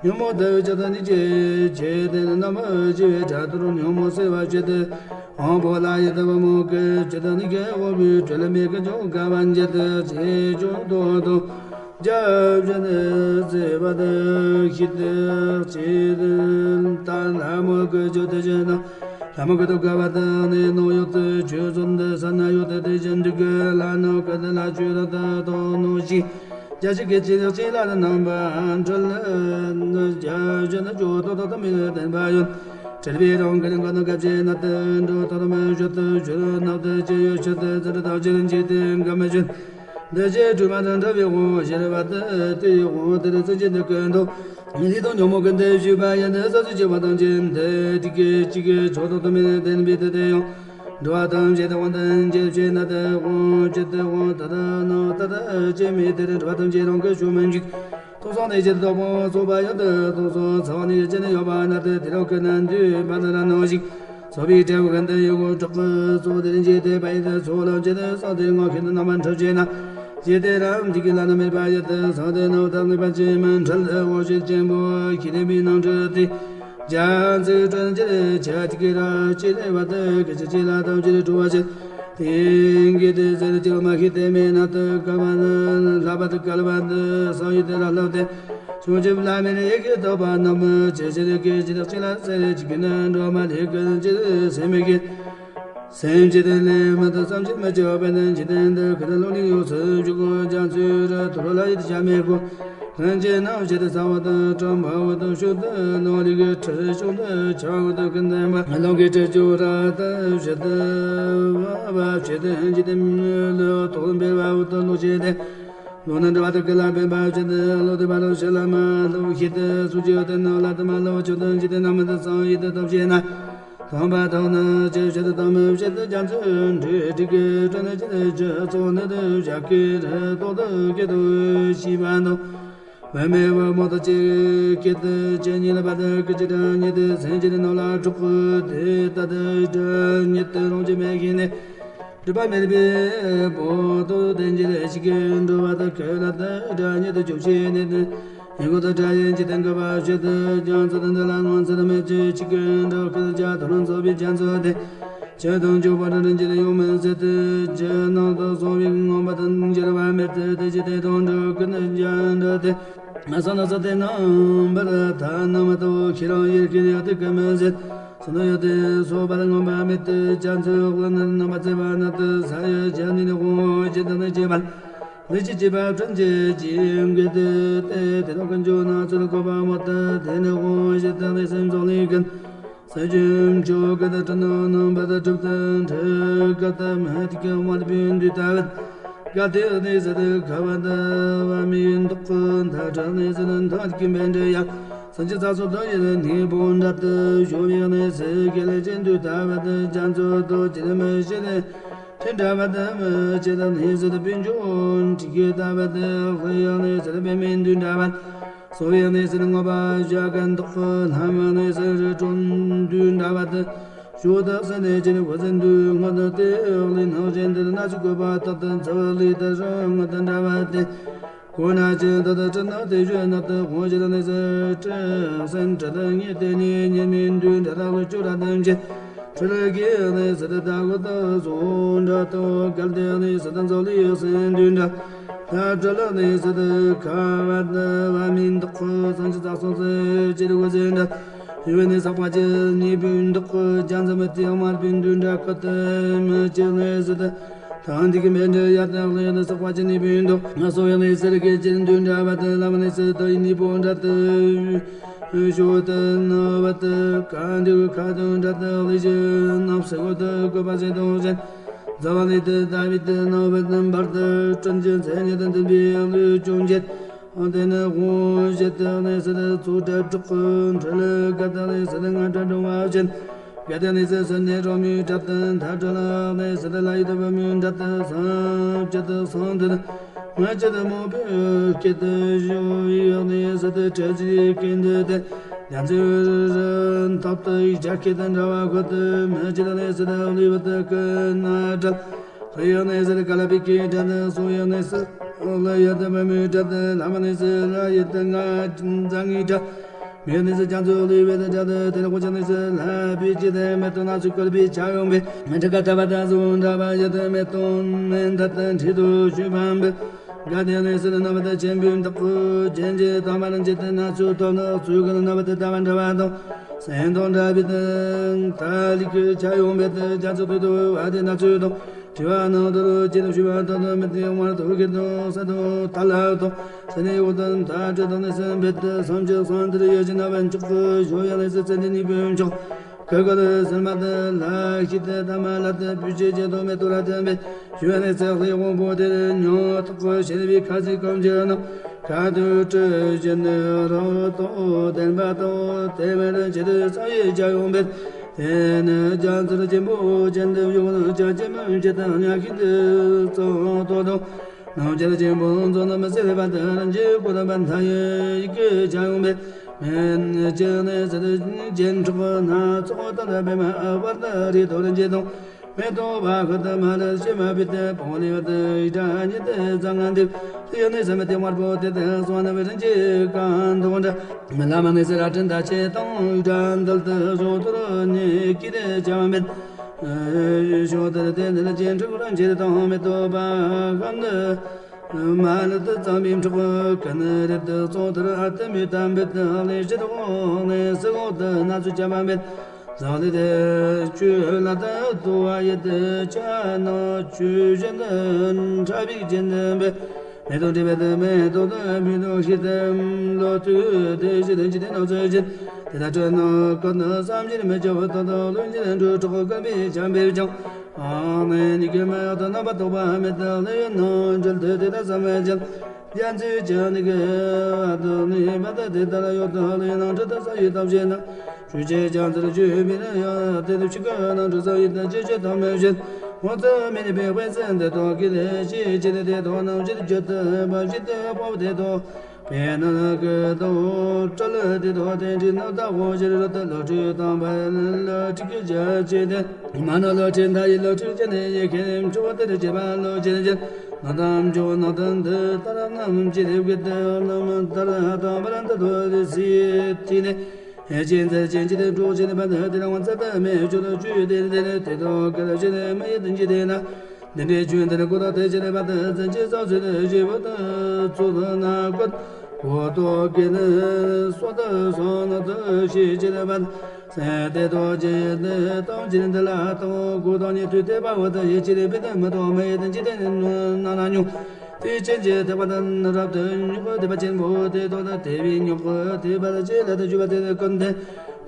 ཉོན་མོངས་དག་བྱ་དང་ནི་བཅས་བྱས་ཏེ་རྣམ་པར་ཤེས་པའི་དགྲ་ལྟར་ཉོན་མོངས་སེལ་བར་བྱེད་དེ། དབང་པོ་ལ་ཡི་དམ་པ་མོ་གི་བྱེད་དང་ནི་གི་དབང་པོའི་གྲོལ་མེད་ཀུན་འབྱུང་དགའ་བ་འཇལ་ཏེ་ཆེ་ཆུང་དོན་དུ་རྒྱབ་བཞིན་བརྩེ་བ་དང་ཤེས་ཏེ་ཆེ་དེ་ལྟར་ལྷ་མོ་གི་བརྗོད་དེ་བཞིན་དང་ལྷ་མོ་གི་དུ་དགའ་བ་དང་ནི་ནོ་ཡོད་དུ་ཆོས་བཟུང་དུ་ས་ན་ཡོད་དུ་དེ་བཞིན་དུ་གི་ལ་ནོ་གི་དུ་ལ་ཆོས་ར་དང་དོ་ནོ་ཞིག་རྒྱ་ཆེ་གེ་ཅི་ལེགས་ཅི་ལ་རྣམ་པ་འཕྲུལ་ལ་རྒྱ་ཆེ་ན་ཇོ་ཏོ་ཏོ་ཏོ་མི་ལ་བསྟན་པ་ཡོད། འཕྲུལ་པའི་རང་གི་ལིང་ག་ནོ་སྐབས་ཅེ་ན་ཏན་འགྲོ་ཏོ་ཏོ་མི་ཞོ་ཏུ་ཞོ་རུ་ནག་ཏུ་ཅེ་ཡོ་ཤོ་ཏུ་ཙི་རུ་ཏའོ་ཅི་རིན་ཅི་ཏན་ག་མི་ཞོན། འདི་ཅེ་སྒྲོལ་མ་དང་འདྲ་བའི་དབང་ཤེས་རབ་ཏུ་དེ་ཡི་དབང་དེར་བརྩོན་ཅིང་འདི་ཀུན་ཏུ་ལི་དང་ཉོན་མོངས་ཀུན་ཏུ་ཞུགས་པ་ཡིན་ཏེ་ས་སུ་སྐྱེ་བ་དང་ཅི་འདི་དེ་སྐད་ཅིག་གིས་ཇོ་ཏོ་ཏོ་མི་ལ་བསྟན་པའི་དེ་དེ་ཡང་། འགྲོ་བ་ཐམས་ཅད་དུ་དབང་དུ་འཇུག་ཕྱིར་ན་དེ་དབང་ཅི་དེ་དབང་ད་ད་ན་ད་ད་ཅི་མི་དེར་འགྲོ་བ་ཐམས་ཅད་རང་གི་ཕྱོགས་མི་འཇུག་ཐོག་སོང་ནས་ཅི་དོག་པོ་ཚོགས་པ་ཡོད་དེ་ཐོག་སོང་ཚང་ནས་ཅི་ནི་ཡོད་པ་ན་དེ་དེ་རང་གི་ནན་དུ་མ་ན་ར་ནང་ཞིག་ཚོགས་པའི་དྲེལ་བུ་གན་དེ་ཡོད་དགོས་གྲོགས་ཚོགས་དེ་རིན་ཅི་དེ་པའི་དེ་ཚོགས་ལ་ཅི་དེ་སོང་དེ་ངོ་ཤེས་དེ་རྣམ་པ་འཁྲབ་བྱེད་ན་ཅི་དེ་རང་འདི་གི་ལ་ན་མེད་པ་ཡོད་དེ་སོང་དེ་ནང་དང་ནི་པ་ཅི་མི་འཁྲབ་དེ་འོ་ཞིག་ཅན་པོ་ཁྱི་དེ་མི་ནང་འཁྲབ་དེ། རྒྱ་མཚོའི་དྲོད་ཀྱི་ཆ་ཐིག་གི་ར་ཅི་ལས་བ་དེ་གི་ཆ་ཅི་ལ་དམ་ཅི་རི་གྲུ་བ་ཅི། དེང་གི་དེ་ཟེར་ཅི་མ་ཤི་དེ་མེད་ན་དུ་ཀ་མ་ནི་ལྷ་བ་དུ་ཀ་ལ་བ་དུ་སོ་ཡི་དེ་ར་ལྷ་དེ། བྱུང་ཅི་ལ་མེ་ནི་ཡི་གེ་དོ་པ་ནམ་ཅི་ཅི་རི་གི་ཅི་དག་ཅི་ལ་ཟེར་ཅི་གི་ནི་འགྲོ་མ་ལི་ཀི་ཅི་སེ་མི་གི། སེམས་ཅན་དེ་ལས་མི་དང་བསམ་གྱིས་མི་ཁྱབ་པའི་ནང་འཇིག་རྟེན་འདི་ཁ་ལ་ལུང་ལས་ཡོངས་སུ་བཞུགས་ཀྱང་རྒྱ་མཚོའི་རི་དུ་རོ་ལ་ཡིད་དུ་བྱ་མེད་ཀོ། རིན་ཆེན་སྣང་བྱེད་དུ་ས་འོག་ཏུ་གྲུབ་འཕགས་འོག་ཏུ་ཞུགས་ཏུ་ནོར་ལུག་གི་ཁྲི་གཤོང་དུ་ཆ་འོག་ཏུ་ཀུན་ལྡན་པ་ལོ་གི་ཁྲི་ཆུ་ར་ཏུ་བཞུད་དུ་བ་བ་བྱེད་དུ་འཇིག་རྟེན་ལུ་ཐོག་འབེལ་བ་འོག་ཏུ་ལོག་བྱེད་དེ། ལོ་ན་འདྲ་བ་དུ་ཀུན་ལ་འབེལ་བ་བྱེད་དུ་ལོ་དུ་བ་ལོ་ཤི་ལ་མ་ལོ་ཤི་དུ་སུ་ཅི་ཡོད་དུ་ནོ་ལ་དུ་མ་ལོ་ཆོག་ཏུ་འཇིག་རྟེན་ན་མི་དུ་སང་ཡིད་དུ་སྟོབས་བྱེད་ན། དང་པ་དང་ནི་ཅི་བྱེད་དུ་དང་མི་བྱེད་དུ་རྒྱ་མཚོའི་འབྲུ་དྲུག་གི་སྤྲིན་ནི་ཅི་ནི་ཅི་ཚོགས་ནི་དུ་བཞག་གི་རི་ཏོག་ཏུ་སྐད་དུ་ཤིས་པ་དང་། བུད་མེད་བུ་མོ་དུ་ཅི་སྐད་དུ་ཅི་ཉིད་ལ་བ་དུ་ཀི་ཅི་དྲ་ཉིད་དུ་སེང་གེ་ནི་ནོ་ལ་གྲོགས་དེ་ལྟ་དུ་དྲ་ཉིད་དུ་རང་བྱུང་མེད་ཤིང་ནི། སྒྲིབ་པ་མེད་པའི་བོ་དོ་དེ་འཇིག་ལས་ཤིག་གི་འགྲོ་བ་དུ་ཁ་ལ་དུ་དྲ་ཉིད་དུ་བཅུག་ཤེས་ནི་དུ། ཡིན་གོ་དུ་དྲ་ཡིན་གྱི་དུ་འགོ་བ་ཞེས་དུ་རྒྱ་མཚོ་དུ་འདི་ལ་ངོ་མཚར་མེད་ཅི་ཅི་ཀུན་འགྲོ་ཀུན་བྱ་དུ་རང་ཚོ་བའི་རྒྱ་མཚོ་དེ། ཆོས་དང་འཇུག་པ་རང་རིན་གྱི་ཡོང་མིན་ཟེར་དུ་རྒྱུ་ནང་དུ་སོང་བའི་ངང་པ་དང་འགྱུར་བ་མེད་དུ་དེ་ཅི་དེ་དང་འགྲོ་ཀུན་རྒྱ་འགྲོ་དེ། ང་ས་ན་ས་དེ་རྣམ་པར་ཐ་ན་མ་དོ་ཁྱེད་རང་ཡེར་ཁྱེར་ཡོད་དུ་ཀུན་མིན་ཟེར། སོ་ན་ཡོད་དེ་སོ་བར་ངང་པ་མེད་དུ་རྒྱ་མཚོའི་དབུས་ན་རྣམ་པ་ཚེ་བ་ན་དུ་ས་ཡོད་རྒྱ་ནི་ནི་ཧོང་ཇི་དང་ནི་ཅེས་པ། ལས་ཀྱི་བྱེད་པ་ཕྲིན་གྱི་རྗེས་འགོད་དེ་སྟེ་དེ་དག་ཀུན་འབྱུང་ན་ཚུལ་བཀོད་པ་མོ་ལྟ་དེ་ནི་དབང་བཞི་དང་ལས་སེམས་ཚོགས་ལས་ཀུན། ས་བཅུ་མཆོག་གི་དང་དྲི་ནང་རྣམ་པར་གྲུབ་སྟེ་འཁྲུལ་དཀའ་ལྟ་མི་དགེ་དམར་པོའི་མདུད་ལྟ་བུ། དགའ་སྟེ་གནས་སུ་ཁ་བ་ལྟ་བ་མིའི་མདོག་གི་མཐའ་བྲལ་གནས་སུ་མཐའ་དགེ་འབེན་འདྲ་ཡ། སངས་རྒྱས་ས་སོགས་དང་ཡི་ནི་བོ་འདྲ་དུ་བཞོ་བའི་གནས་སུ་དགེ་ལེགས་ཅན་དུ་ལྟ་བ་དུ་རྒྱ་མཚོ་དང་ཇི་ལི་མི་ཤེས་ནས། ཕྲིན་དྲ་བ་དམ་ཅི་དང་ནི་ཟིལ་པའི་འཇོག་འདི་གི་ལྟ་བ་དེ་ལྷོད་ཡང་ནི་ཟིལ་པའི་མིན་འདུས་འདྲ་བ། སོ་ཡང་ནི་ཟིལ་ངོ་བ་བཞག་གི་འདོགས་ལྷ་མ་ནི་ཟིལ་རི་ཀྲོང་འདུས་འདྲ་བ་དེ། ཞོ་དག་ས་ནི་ཅི་ནི་བུ་ཟིན་འདུས་ངོ་དུ་དེ་ལི་ནང་བཞིན་དུ་ན་ཚུ་བཀོད་པ་དག་ཏུ་འཚོ་ལི་དུ་རང་ངོ་དུ་འདྲ་བ་དེ། ཁོ་ན་ཅི་འདི་དག་ཅི་ན་དེ་བཞིན་ནག་ཏུ་དབང་བཞི་ལ་གནས་སུ་ཁྲི་སེན་ཁྲི་དང་ཉེ་དེ་ནི་ཉེ་མིན་འདུས་འདྲ་དག་ལུ་ཅོ་ར་དམ་ཅན། ཁྲི་ལ་གི་གནས་སུ་དུ་ད་གོ་དུ་བཟོ་འདྲ་དུ་གལ་ཏེ་གནས་སུ་དུ་འཛོ་ལི་སེན་འདུས་འདྲ། ལྷ་ཁྲི་ལ་གནས་སུ་དུ་ཁ་བ་དུ་བ་མིན་དག་སངས་རྒྱས་ས་སོང་སུ་ཅི་རུ་གོ་ཟེར་འདྲ། ཡུལ་ནི་ཟག་པ་ཅི་ཉེ་བུན་དག་རྒྱ་མཚོ་མི་དེ་དམར་བུན་འདུས་འདྲ་ཁ་དུ་མི་ཅི་གནས་སུ་དུ། ཐང་འདི་གི་མེ་འདྲ་ཡ་ཏག་ལེ་ནི་སག་པ་ཅི་ནི་བུན་དུ། ང་སོ་ཡང་ནི་སེར་གི་ཅི་འདུན་འདྲ་བ་དུ་ལ་མ་ནི་སི་དུ་ཡི་ནི་པོ་འདྲ་དུ། ཞོ་དུ་ནོ་བ་དུ་ག་འདི་གི་ཁ་དུ་འདྲ་དུ་ལི་ཞི་ནོ་སི་གོ་དུ་གོ་པ་སི་དུ་ཞན། ཛ་བ་ལི་དུ་ད་བི་དུ་ནོ་བ་དུ་འབར་དུ་ཀྲུན་ཅི་མཚན་ཉི་དུ་འདུན་པའི་ལུས་ཅུང་བྱེད། དེ་ནི་དབང་བཞི་དེ་ནི་སི་དུ་ཚུགས་དྲ་གྲོགས་འཕྲུལ་ག་དེ་ནི་སི་དུ་ང་དྲ་འགྲོ་བ་ཅན། ག་དེ་ནི་སི་སི་ནི་རོ་མི་དྲ་དུ་མཐའ་དྲ་ལ་ནི་སི་དུ་ལ་ཡི་དུ་བུ་མི་དྲ་དུ་སང་ཅི་དུ་སང་དུ་ང་ཅི་དུ་མོ་བུ་སྐད་དུ་ཞུ་ཡི་ནི་སི་དུ་དྲ་ཅི་ཀིན་དུ་དེ་ཡང་ཚེ་རི་རི་ཐོག་ཏུ་ཡི་ཇ་ཁེ་དུ་འདྲ་བ་ཁོ་དུ་མི་ཅི་དུ་ནི་སི་དུ་ལི་བུ་དུ་ཀི་ན་དྲ། ལྷོ་ཡང་ནས་ཟེར་ག་ལ་པི་ཀི་དྲ་ནས་སོ་ཡང་ནས་ཟེར་ལ་ཡ་ད་མ་མི་དྲ་ད་ལ་མ་ནས་ཟེར་ལ་ཡ་ད་ང་ཛ་ངི་དྲ། མི་ནས་ཟེར་ཅང་ཚོ་ལི་བེ་ད་དྲ་ད་དེ་ནས་ཁོ་ཅང་ནས་ཟེར་ལ་པི་ཅི་དེ་མེ་ཏོ་ན་ཚུ་ཀོར་པི་ཆ་ཡོང་བེ་མི་དྲ་ག་ད་བ་ད་ཟུ་དྲ་བ་ཡ་ད་མེ་ཏོ་མེ་ད་ད་འཁྲི་དུ་ཞུ་བམ་བེ། ག་དེ་ནས་ཟེར་ན་བ་ད་ཆེན་པོའི་བདག་པོ་ཅན་གྱི་ད་མ་རང་ཅི་དེ་ན་ཚུ་དོ་ན་ཚུ་ག་ན་བ་ད་ད་བ་འདྲ་བ་དང་སེན་དང་འདྲ་བི་ད་ད་ལི་ཀི་ཆ་ཡོང་བེ་ད་ཅང་ཚོ་དུ་དུ་བ་དེ་ན་ཚུ་དང་། དྲི་བ་ནང་དུ་ལོ་ཅི་དང་ཞུ་བ་དང་དུ་མི་དེ་དབང་དུ་གི་དང་ས་དང་ད་ལ་དང་ས་ནི་འོ་དང་ད་དྲི་དང་ནི་སེམས་བེད་དུ་སམ་ཅི་སང་དུ་ཡོད་ཅི་ན་བན་ཅོག་གི་ཞོ་ཡ་ནི་སི་ཙན་དི་ནི་བོན་ཅོག་གི་ག་ལ་སེམས་མ་དུ་ལ་ཤི་དུ་ད་མ་ལ་དུ་བུ་ཅི་ཅི་དང་མེ་ཏོ་ར་དུ་མེ་ཞོ་ཡ་ནི་སི་ལི་དབང་པོ་དེ་ཉོ་ཐོག་གི་ཤེས་བི་ཁ་ཟི་གམ་ཅི་ན་ཁ་དུ་དྲི་ཅི་ནི་རོ་དོ་དན་པ་དོ་དེ་མེ་ར་ཅི་དུ་ས་ཡི་ཅ་ཡོང་བེད། དེ་ནི་རྒྱ་མཚོར་ཆེན་པོ་ཅན་དུ་བཞུགས་ནོ་ཅག་ཅེ་མོན་ཅེ་དང་ཉག་ཤིན་ཏུ་གཙོ་ཏོ་དང་། ནང་ཅར་ཆེན་པོ་མཛོ་ནམ་སེར་བ་དང་རིན་ཆེན་གོ་དམ་པ་མཐའ་ཡས་ཡི་གེ་ཅ་ཡོང་བེ། མེན་ཅེ་ནི་ཟེར་ཅན་གྲོགས་སྣ་ཚོགས་དང་བེ་མ་བར་ན་རི་དོ་རིན་ཆེན་དང་། མེ་ཏོག་བ་ཧུ་ཏ་མ་ལ་ཤི་མ་བི་ཏ་པོ་ལི་བ་ཏ་ཡི་ཏྲ་ཉི་ཏ་ཛ་ང་འདི་ཏི་ཡ་ནི་ས་མ་ཏི་དམར་པོ་ཏི་ཏ་སོ་ན་བི་རིན་ཆེན་གང་དུ་འདྲ། མི་ལ་མ་ནི་སི་ར་ཏྲིན་ད་ཆེ་དང་ཡི་ཏྲ་འདལ་ཏ་ཞོ་ཏུ་ར་ནི་ཀི་རེ་ཅ་མེད། ཞོ་ཏུ་ར་ཏེ་ནི་ལ་ཅན་ཕྲུག་རང་ཆེ་དང་མེ་ཏོག་བ་ཧ་ནི། མ་ལ་ཏི་ཙམ་བི་འཕྲོག་ཀ་ནི་རི་ཏི་ཙོ་ཏུ་ར་ཨ་ཏི་མི་ཏམ་བི་ཏི་ལི་ཤི་དོ་ནི་སི་གོ་ཏི་ན་ཚུ་ཅ་མ་མེད། ཟག་ལེ་དེ་ཆོས་ལ་ད་དུ་བ་ཡི་དེ་ཆ་ན་ཆོས་བཞིན་དུ་འཁྲབ་པའི་རྒྱན་ལྡན་པའི། མེ་ཏོག་བྲིས་པའི་དེ་མེ་ཏོག་ཏུ་མེ་ཏོག་ཤེས་དེ་ལོ་དུས་དེ་བཞིན་དུ་འཇིག་རྟེན་ནང་ཚུལ་བཞིན། དེ་ལྟར་སྤྲོ་ན་ཀུན་ཏུ་བསམ་གྱིས་མི་ཁྱབ་པ་དང་དང་ལྷུན་གྱིས་འགྲོ་དྲུག་བཀོད་པའི་བྱམས་པས་ཀྱང་། ཨ་ནི་ཉིད་ཀྱི་མི་ཡག་ཏུ་རྣམ་པར་རྟོག་པ་མེད་དེ་ལྷ་ཡི་ནང་འགྲེལ་དུ་དེ་ལྟར་བསམ་མི་ཁྱབ། རྒྱ་མཚོའི་ཆ་ནི་གི་བར་དུ་ནི་བར་དུ་དེ་ལྟར་ཡོད་དོ་ལྷ་ཡི་ནང་འགྲེལ་དུ་ས་ཡི་ཐམས་ཅད་ན། ཆོས་ཀྱི་རྒྱ་མཚོར་བརྗོད་པའི་ཡང་དེ་དུ་ཆོས་ཀྱི་ནང་འགྲེལ་ས་ཡི་དང་ཅི་ཕྱིར་དང་མི་ཕྱིར། འོ་ཙམ་མི་ནུས་པའི་དཔེ་མཚོན་དེ་དག་གིས་ལས་ཤེས་བྱས་ཏེ་དེ་དག་རྣམས་ཕྱིར་བརྗོད་དུ་བབ་ཞིག་ཏུ་སྤོབས་དེ་དག་པའི་ནང་གི་དང་བྲལ་དེ་དག་དེ་འདྲའི་རྣམ་དག་དབང་ཕྱིར་རབ་ཏུ་བློ་གྲོས་དང་བར་བློ་གྲོས་ཀྱི་རྒྱ་ཆེ་སྟེ། མ་ནོར་བློ་གྲོས་མཐའ་ཡས་བློ་གྲོས་ཀྱི་ནི་ཡེ་ཤེས་མཆོག་དེར་སྐྱེས་པ་བློ་ཆེན་ཅན། ནང་དམ་ཆོས་ནང་དོན་འདི་ལྟར་རྣམ་འབྱེད་དེ་བསྐུལ་ཏེ་རྣམ་ཐར་དང་པར་འདི་ཐོས་ཏེ་སྲིད་དེ་ནས། ཧེ་ཅན་ཚར་ཅན་གྱི་དེ་གྲོགས་ཆེན་པ་འདི་དེ་རང་ཚར་དུ་མེད་ཆོས་དང་ཆོས་དེ་དེ་ནས་དེ་དང་སྐལ་ཆེན་མི་ཡི་དུ་འཇིག་རྟེན་ན། འདི་འདྲའི་ཆོས་འདི་ནི་ཀུན་ཏུ་དེ་ཕྱིར་བར་དུ་བཙན་གྱི་ས་ཚོད་དུ་ཞེས་པོ་དུ་ཚོགས་དུ་ན་ཀུན། གོ་ཏོ་གི་ནི་སོ་དུ་སོ་ནོ་དུ་ཞེས་ཕྱིར་བར་དུ། སེམས་དེ་དོ་ཅི་ནི་དང་ཅི་ནི་འདི་ལ་དང་གོ་དང་ཉན་ཐོས་དེ་བ་བ་དང་ཡེ་ཅི་རེ་བི་དང་མི་དང་མི་ཡི་དང་ཅི་དེ་ནི་ནང་ན་ཉུང་། དེ་ཅན་གྱི་ཐེག་པ་དང་རབ་ཏུ་ཉོག་དེ་པ་ཆེན་པོ་དེ་དོ་དང་དེ་བའི་ཉོག་དེ་བ་ལ་ཅི་ལ་དང་བཅུ་པ་དེ་ཀུན་དེ་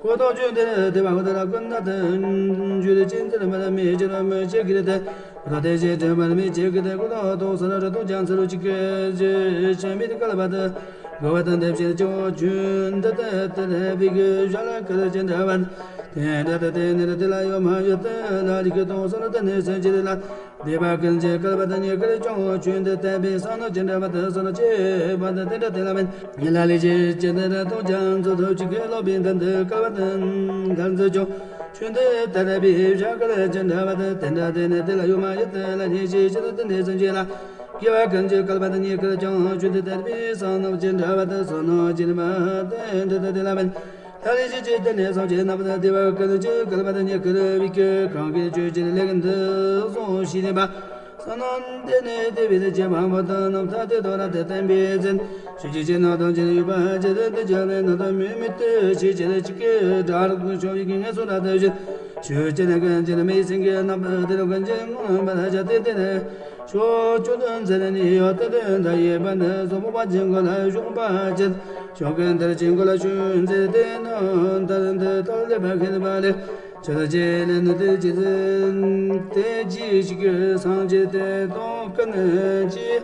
གོ་དང་ཅུན་དེ་ནི་དེ་བ་ཧོ་དེ་ལ་ཀུན་ན་དང་བཅུ་དེ་ཅན་དེ་ལ་མ་ལ་མི་ཅི་ར་མི་ཅི་གི་དེ་གོ་དང་དེ་ཅི་དྲན་པ་ལ་མི་ཅི་གི་དེ་གོ་དང་དོ་ས་ལ་ར་དོ་ཅང་ཚ་རུ་ཅི་གི་ཅི་ཆ་མི་དེ་ཀ་ལ་བ་དེ། དགའ་བ་དང་འདེབས་ཤིང་ལྕི་བ་ཆུ་འདི་ལྟར་དེ་ལས་བི་གི་ཞྭ་ལ་ཁར་ཅན་འདྲ་བ། དེ་འདྲ་དེ་ནི་དེ་ལ་ཡོད་མ་ཡོད་དེ་ལ་རིག་གི་དོང་སོ་ལ་དེ་ནི་སེམས་ཅན་ལ། བདེ་བ་ཀུན་གྱི་སྐལ་བ་དང་ཉེ་ཁར་ཀྱང་ཆུ་འདི་བསྟན་པའི་བསམ་མནོ་ཅན་འདྲ་བ་དང་བསམ་མནོ་ཆེ་བ་དང་དེ་འདྲ་དེ་ལ་མིན། ལ་ལས་ཅི་ཅི་དེ་འདྲ་དོང་ཅང་ཚོ་ཐུབ་ཅི་གི་སློབ་པའི་མདུན་དུ་སྐལ་བ་དང་མཁར་མཛོད་ཀྱང་། ཆུ་འདི་ལྟར་བའི་བྱ་སྐལ་ཅན་འདྲ་བ་དང་དེ་འདྲ་དེ་ནི་དེ་ལ་ཡོད་མ་ཡོད་དེ་ལ་ཉེ་ཤེས་ཅི་དང་དེ་ནི་སེམས་ཅན་ལ། དགེ་བ་ཀུན་གྱི་སྐལ་བ་དང་ཉེ་ཁར་ཀྱང་ཆུ་འདི་ལྟར་བའི་བསམ་མནོ་ཅན་འདྲ་བ་དང་བསམ་མནོ་ཅན་མ་དེ་འདི་ལྟར་དེ་ལ་མིན། ལ་ལས་ཅི་ཅི་དེ་ནི་སོང་ཅི་རྣམ་དང་བདེ་བ་ཀུན་གྱི་སྐལ་བ་དང་ཉེ་ཁར་བའི་ཀུན་གང་གིས་ཆོས་ཅན་ལས་ཀུན་དུ་བཟུང་ཞིང་ལེན་པ། བསམ་མནོ་འདི་ནི་བདེ་བའི་རྒྱལ་མང་པོ་དང་རྣམ་ཐར་དེ་དོ་ར་དེ་བསྟན་པའི་ཚན། ཆོས་ཀྱི་ཆེ་ནོ་དང་ཆེ་ཡོད་པ་ཇི་ལྟར་དུ་ཅི་ལས་ནོ་དང་མི་མི་ལྟོས་ཤེས་ཅི་ལས་ཅི་སྐད་དྲག་རུ་ཤོག་ཡི་གེ་ངལ་གསོ་ལ་ལྟོས་ཤིང་། ཆོས་ཅན་ཀུན་ཅན་མི་སེང་གེ་རྣམ་པ་དེ་རུ་ཀུན་གྱི་མངོན་པར་བྱ་སྟེ་དེ་ནས་ཕྱོགས་བཅུ་དུ་མཛད་ནས་ཡོད་དེ་དོན་དག་ཡོད་པ་འདི་གསུངས་པ་ཅན་ཀུན་ལ་ཞུགས་པ་ཅན། ཕྱོགས་ཀུན་དེར་ཅན་ཀུན་ལ་ཞུགས་མཛད་དེ་ནོ་དར་འདི་ལྟར་ལེགས་པར་མཁྱེན་པ་ལས། ཆོས་ཀྱི་ལས་ནི་དེ་ཅི་ཟིན་དེ་ཅི་ཞིག་གི་སངས་རྒྱས་དེ་དང་ཀུན་གྱི་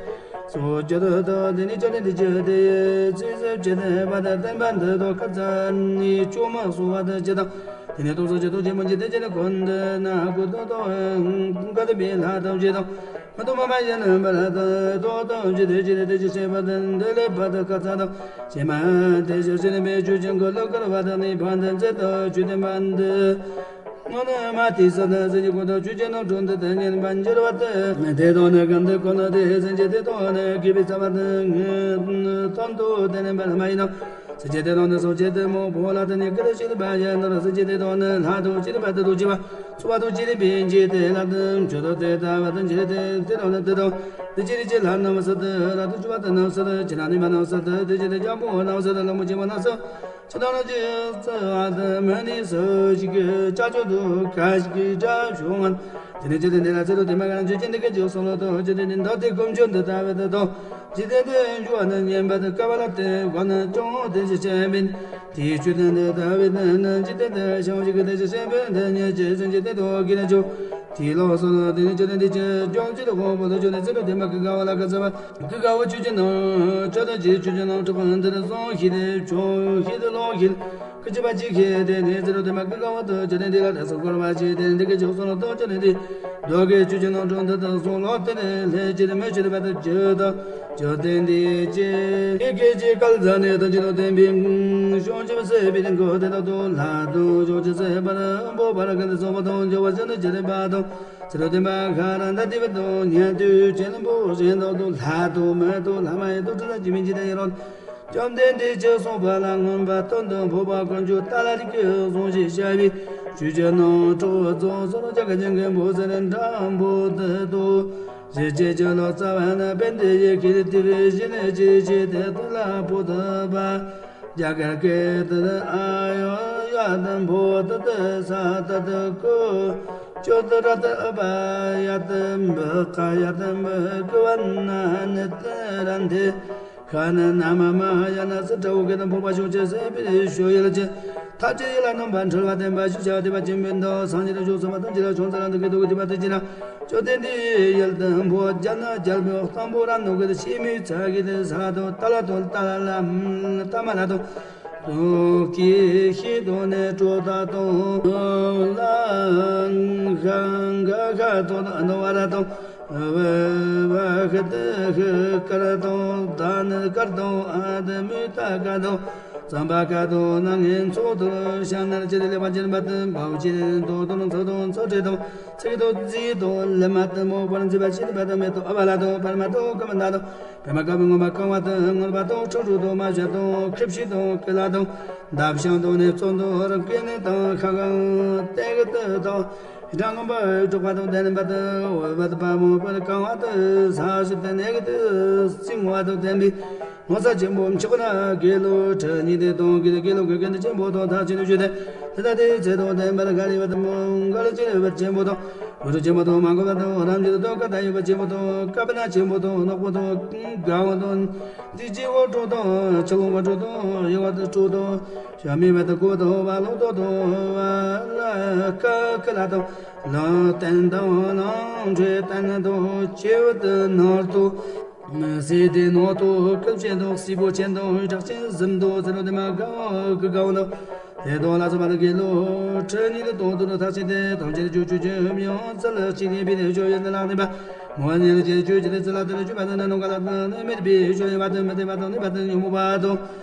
སོ་སྐྱོ་དོ་དོ་དེ་ནི་ཅོ་ནི་དེ་ཅི་དེ་ཚིག་ཟབ་ཅི་དེ་བ་དེ་བསྟན་པ་འདི་དོ་ཁ་ཙ་ནི་ཅོ་མ་སོ་བ་དེ་ཅི་དང་དེ་ནི་དོ་སོ་ཅི་དོ་ཅི་མ་ཅི་དེ་ཅི་ནི་ཀུན་དེ་ན་ཀུ་དོ་དོ་ཀ་དེ་མི་ལྷ་དང་ཅི་དང་མ་དོ་མ་མ་ཡན་པ་ལ་དོ་དོ་ཅི་དེ་ཅི་དེ་ཅི་ཤེས་པ་དེ་འདི་ལས་བ་དེ་ཁ་ཙ་དང་ཅི་མ་དེ་ཅི་ཤེས་ནི་མི་ཅུ་ཅན་ཀུན་ལ་ཀར་བ་དེ་ནི་བ་དེ་ཚེ་དོ་ཅུ་དེ་མ་འདི། སྔོན་མ་དེའི་ས་དང་སེམས་ཀྱི་ཀུན་ཏུ་ཆོས་ཅན་རྣམ་གྲོལ་འདི་ལྟར་ཉན་པར་འགྱུར་བ་སྟེ། དེ་དང་ནི་གང་དུ་ཀུན་ཏུ་དེ་སེམས་ཅན་དེ་དང་ནི་དགེ་བའི་རྩ་བ་དང་དོན་དུ་དེ་ནི་འབར་མ་ཡིན་ནོ། སེམས་ཅན་དེ་དང་ནི་སོ་སྐྱེ་དེ་མོ་བོ་ལ་དེ་ནི་ཀི་རི་ཤི་ལ་བ་ཡ་ནོ་ར་སེམས་ཅན་དེ་དང་ནི་ལྷ་དང་ཅི་རི་བ་དེ་དང་ཅི་བ་ཚོ་བ་དང་ཅི་རི་བི་ཅི་དེ་ལ་དང་ཆོས་དང་དེ་ལྟ་བ་དང་ཅི་རི་དེ་དེ་དང་ནི་དེ་དང་དེ་ཅི་རི་ཅི་ལྷ་རྣམས་སུ་དེ་ལ་དང་ཅི་བ་དེ་རྣམས་སུ་དེ་ཅི་ན་ནི་མ་རྣམས་སུ་དེ་དེ་ཅི་རི་ཅང་པོ་རྣམས་སུ་དེ་ལ་མོ་ཅི་མ་རྣམས་སུ། ཅི་དང་ན་ཅི་ཙི་ཨ་ཏི་མ་ནི་སུ་ཞིག་གི་ཅ་ཅོ་དུ་ཁ་ཞིག་གི་ཅ་ཞུ་ང་། དེ་ནི་ཅི་དེ་འདི་ལ་ཚེ་རུ་དེ་མ་ག་ན་ཅི་ཅི་འདི་གི་ཅི་སོང་ལོ་དོ་ཅི་དེ་ནི་འདོ་དེ་ཀུན་ཆོད་འདི་ལྟ་བའི་དེ་དོ། ཅི་དེ་དེ་འཇུ་བ་ནི་ཉན་པ་དེ་ཀ་བ་ལ་དེ་གོ་ན་ཅོང་དེ་ཅི་ཅན་པིན། དེའི་ཆོས་དེ་འདི་ལྟ་བའི་དེ་ནི་ཅི་དེ་དེ་ཤང་ཞིག་གི་དེ་ཅི་ཅན་པིན་དེ་ཉེ་ཅི་ཅན་ཅི་དེ་དོ་གི་ན་ཅོ། དེ་ལོ་སོང་ལོ་དེ་ནི་ཅི་དེ་འདི་ཅི་ཅོང་ཅི་དེ་ཧོ་པོ་དེ་ཅོ་ནི་ཚེ་རུ་དེ་མ་ཀི་ག་བ་ལ་ཀ་ཚ་བ། ཀི་ག་བ་ཆོས་ཅན་ནང་ཅོ་དེ་ཅི་ཆོས་ཅན་ནང་ཁྲི་ཁོང་འདི་ནི་སོང་ཤི་དེ་ཆོ་ཤི་དེ་ལོ་ཤི། ཀི་ཅི་པ་ཅི་ཁེ་དེ་ནི་ཚེ་རུ་དེ་མ་ཀི་ག་བ་དོ་ཅི་དེ་འདི་ལ་དེ་སོ་སྐོར་བ་ཅི་དེ་འདི་ཀི་ཅོ་སོང་ལོ་དོ་ཅི་དེ་འདི། རྡོ་གི་ཆུ་ཆུ་ནང་དྲུང་འདི་དང་སོང་ལོ་དེ་ནི་ལྷས་ཅི་དེ་མི་ཅི་དེ་བ་དོ་ཅི་དང་ཅོ་དེ་འདི་ཅི། ཀི་ཀི་ཅི་ཀལ་ཛ་ནི་དང་ཅི་དང་བསྟན་པའི་ཤོང་ཅི་བ་སེ་བི་དེ་གོ་དེ་དང་དོ་ལྷ་དང་ཤོང་ཅི་སེ་བ་ར་འབོ་བ་ར་ག་དེ་སོང་བ་དང་འཇོ་བ་ཅི་དང་ཅི་དེ་བ་དང་ཚེ་རུ་དེ་མ་ཁ་ར་འདའ་དེ་བ་དང་ཉན་དུ་ཅི་ནི་འབོ་ཞེ་དང་དོ་ལྷ་དང་མི་དང་ལྷ་མ་ཡི་དང་ཁྲི་ལ་ཅི་མིན་ཅི་དེ་ཡི་རོ། བཅོམ་ལྡན་འདས་ཀྱིས་གསུངས་པ་ལ་མངོན་པར་དོན་དུ་འཕགས་པ་དཀོན་མཆོག་ཏཱ་ལ་རིགས་ཀྱིས་གཟུང་ཞིང་བཤད་པའི་ཆོས་ཀྱི་ནང་གྲོགས་རྫོགས་སོ་ལོ་ཀྱ་ག་ཅན་གྱི་འབོ་ཟེར་འདྲ་འབོ་དེ་དོ། ཞེས་བྱས་ཀྱི་ལོ་ཙཱ་བ་ན་པཎྜི་ཏ་ཡི་གེར་དེ་བཞིན་ཅི་བྱེད་དེ་དེ་ལ་བོ་དུ་བ། རྒྱ་གར་སྐད་དུ་ཨ་ཡོ་ཡ་དམ་བྷོ་དྷ་ས་ཏ་ཏུ་ཀུ་ཅོ་ཏུ་ར་ཏུ་ཨ་བ་ཡ་དམ་བྷི་ཀ་ཡ་དམ་བྷི་ཀུ་བ་ན་ནི་ཏི་རན་དེ་ཁ་ན་ན་མ་མ་ཡ་ན་སི་ཏྲ་འོ་སྐད་དམ་བྷོ་བ་ཤོག་ཅེས་ཟེར་བའི་ཞོ་ཡལ་ཅན། ཐབས་ཀྱི་ཡུལ་ལ་རྣམ་པར་འཁྲུལ་བ་བསྟན་པ་ཞེས་བྱ་བ་སྟོན་པ་ཆེན་པོའི་མདོ་སངས་རྒྱས་ལ་ཕྱོགས་བསམ་པ་ཐམས་ཅད་ལ་ཕྱོགས་མཚན་ལ་འདུ་ཁའི་འདུ་ཁའི་ཐིམ་པ་ཐམས་ཅད་ན་བཅོམ་ལྡན་འདས་ཡལ་དུ་འཕོ་རྒྱ་ན་རྒྱལ་པོའི་གཏང་པོ་ར་ནུ་གི་ཤེས་མི་ཚ་གི་ས་ལ་དོ་ཏ་ལ་དོ་ཏ་ལ་ལ་ཏ་མ་ལ་དོ་དོ་ཀི་ཤི་དོ་ནེ་ཏྲོ་ཏ་དོ་ལ་ག་ག་ག་དོ་ནོ་བ་ར་དོ། བ་ཧི་ཏི་ཧི་ཀར་དང་ད་ནི་ཀར་དང་ཨ་ཏི་མུ་ཏ་ཀ་དང་ཙམ་པ་ཀ་དང་སྣ་ལྔའི་ཚོགས་དུ་ཤ་ནར་ཅི་རི་ལེགས་པར་བྱིན་པ་དང་འབབ་ཅི་རི་དོ་དོ་ནང་ཚོགས་དང་ཚོགས་གྲལ་དང་ཚིག་དང་རྫས་དང་ལེབ་མ་དང་མོ་པར་མཛེས་པ་ཅི་རི་པ་དང་མེ་ཏོག་ཨ་བ་ལ་དང་པར་མ་དང་ཀ་མ་ད་དང་པད་མ་དཀར་པོའི་ངོ་མ་གང་བ་དང་མངར་བ་དང་ཁྲག་ཁྲུག་དང་མ་ཞ་དང་ཁེབས་ཤིང་དང་ཀི་ལ་དང་འདབ་ཤིང་དང་ནི་བཙོན་དང་རང་སྐད་ནི་དང་ཤ་གང་སྟེང་གི་ཏི་དང་། ཡི་དྭགས་ངན་པ་དྲེགས་པ་དང་ལྡན་པ་དང་འོད་པ་དང་དཔའ་མོ་པར་གང་བ་དང་ས་གཞི་དང་གནས་ཀྱི་དུ་རྩིང་བ་དང་ལྡན་པའི་ངོ་ཚ་ཆེན་པོ་མཆོག་ན་དགེ་སློང་ཁྲི་གཉིས་ལྡན་དང་དགེ་སློང་གི་དགེ་འདུན་ཆེན་པོ་དང་ཐག་ཆོད་ནས་བཞུགས་ཏེ། དེ་ལྟ་སྟེ་ཚེ་དང་ལྡན་པར་དགའ་ལས་པ་དང་མོ་འགལ་ཅི་རིགས་པ་ཆེན་པོ་དང་བུ་ཕྲུག་ཆེན་པོ་དང་མ་འགོད་པ་དང་རབ་འབྱོར་དང་བཀའ་དང་ཡོད་པ་ཆེན་པོ་དང་བཀའ་པ་ན་ཆེན་པོ་དང་ནག་པོ་དང་དགའ་བ་དང་འདི་སྐྱེ་བོ་དྲུག་དང་ཕྱི་ལོགས་པ་དྲུག་དང་ཡོད་པ་དང་དྲུག་དང་། ཞབས་མི་བ་དང་གོ་དང་བ་ལོ་དོ་དང་བ་ལ་ཀ་ཀི་ལ་དང་ལ་བསྟན་དང་ལང་ཁྲོས་བསྟན་དང་སྐྱེ་བོ་དང་ནོར་དང་སྲིད་དེ་ནོར་དང་སྐུ་ཆེན་དང་སྲིད་པོ་ཆེན་དང་གྲགས་ཆེན་གཟིམ་དང་ཟེར་རོ་དེ་མ་དགའ་བ་གི་དགའ་བ་དང་དེ་དང་ལ་སོགས་པ་དང་དགེ་སློང་ཁྲི་གཉིས་དང་དུ་དུ་ཐག་ཆེན་ཏེ་ཐམས་ཅད་ཀྱི་ཆོས་ཀྱི་ཡང་ཚུལ་གཅིག་ཉིད་པའི་ཆོས་ཡིན་ལ་ནི་པ། ངོ་བོ་ཉིད་ཀྱི་ཆོས་ཀྱི་ཚུལ་ལ་དོན་བྱེད་པ་དང་ནི་ནོ་ག་ལ་དང་ནི་མེད་པའི་ཆོས་ཡིན་པ་དང་མི་ལྡན་པ་དང་ནི་པ་དང་ཉོན་མོངས་པ་དང་།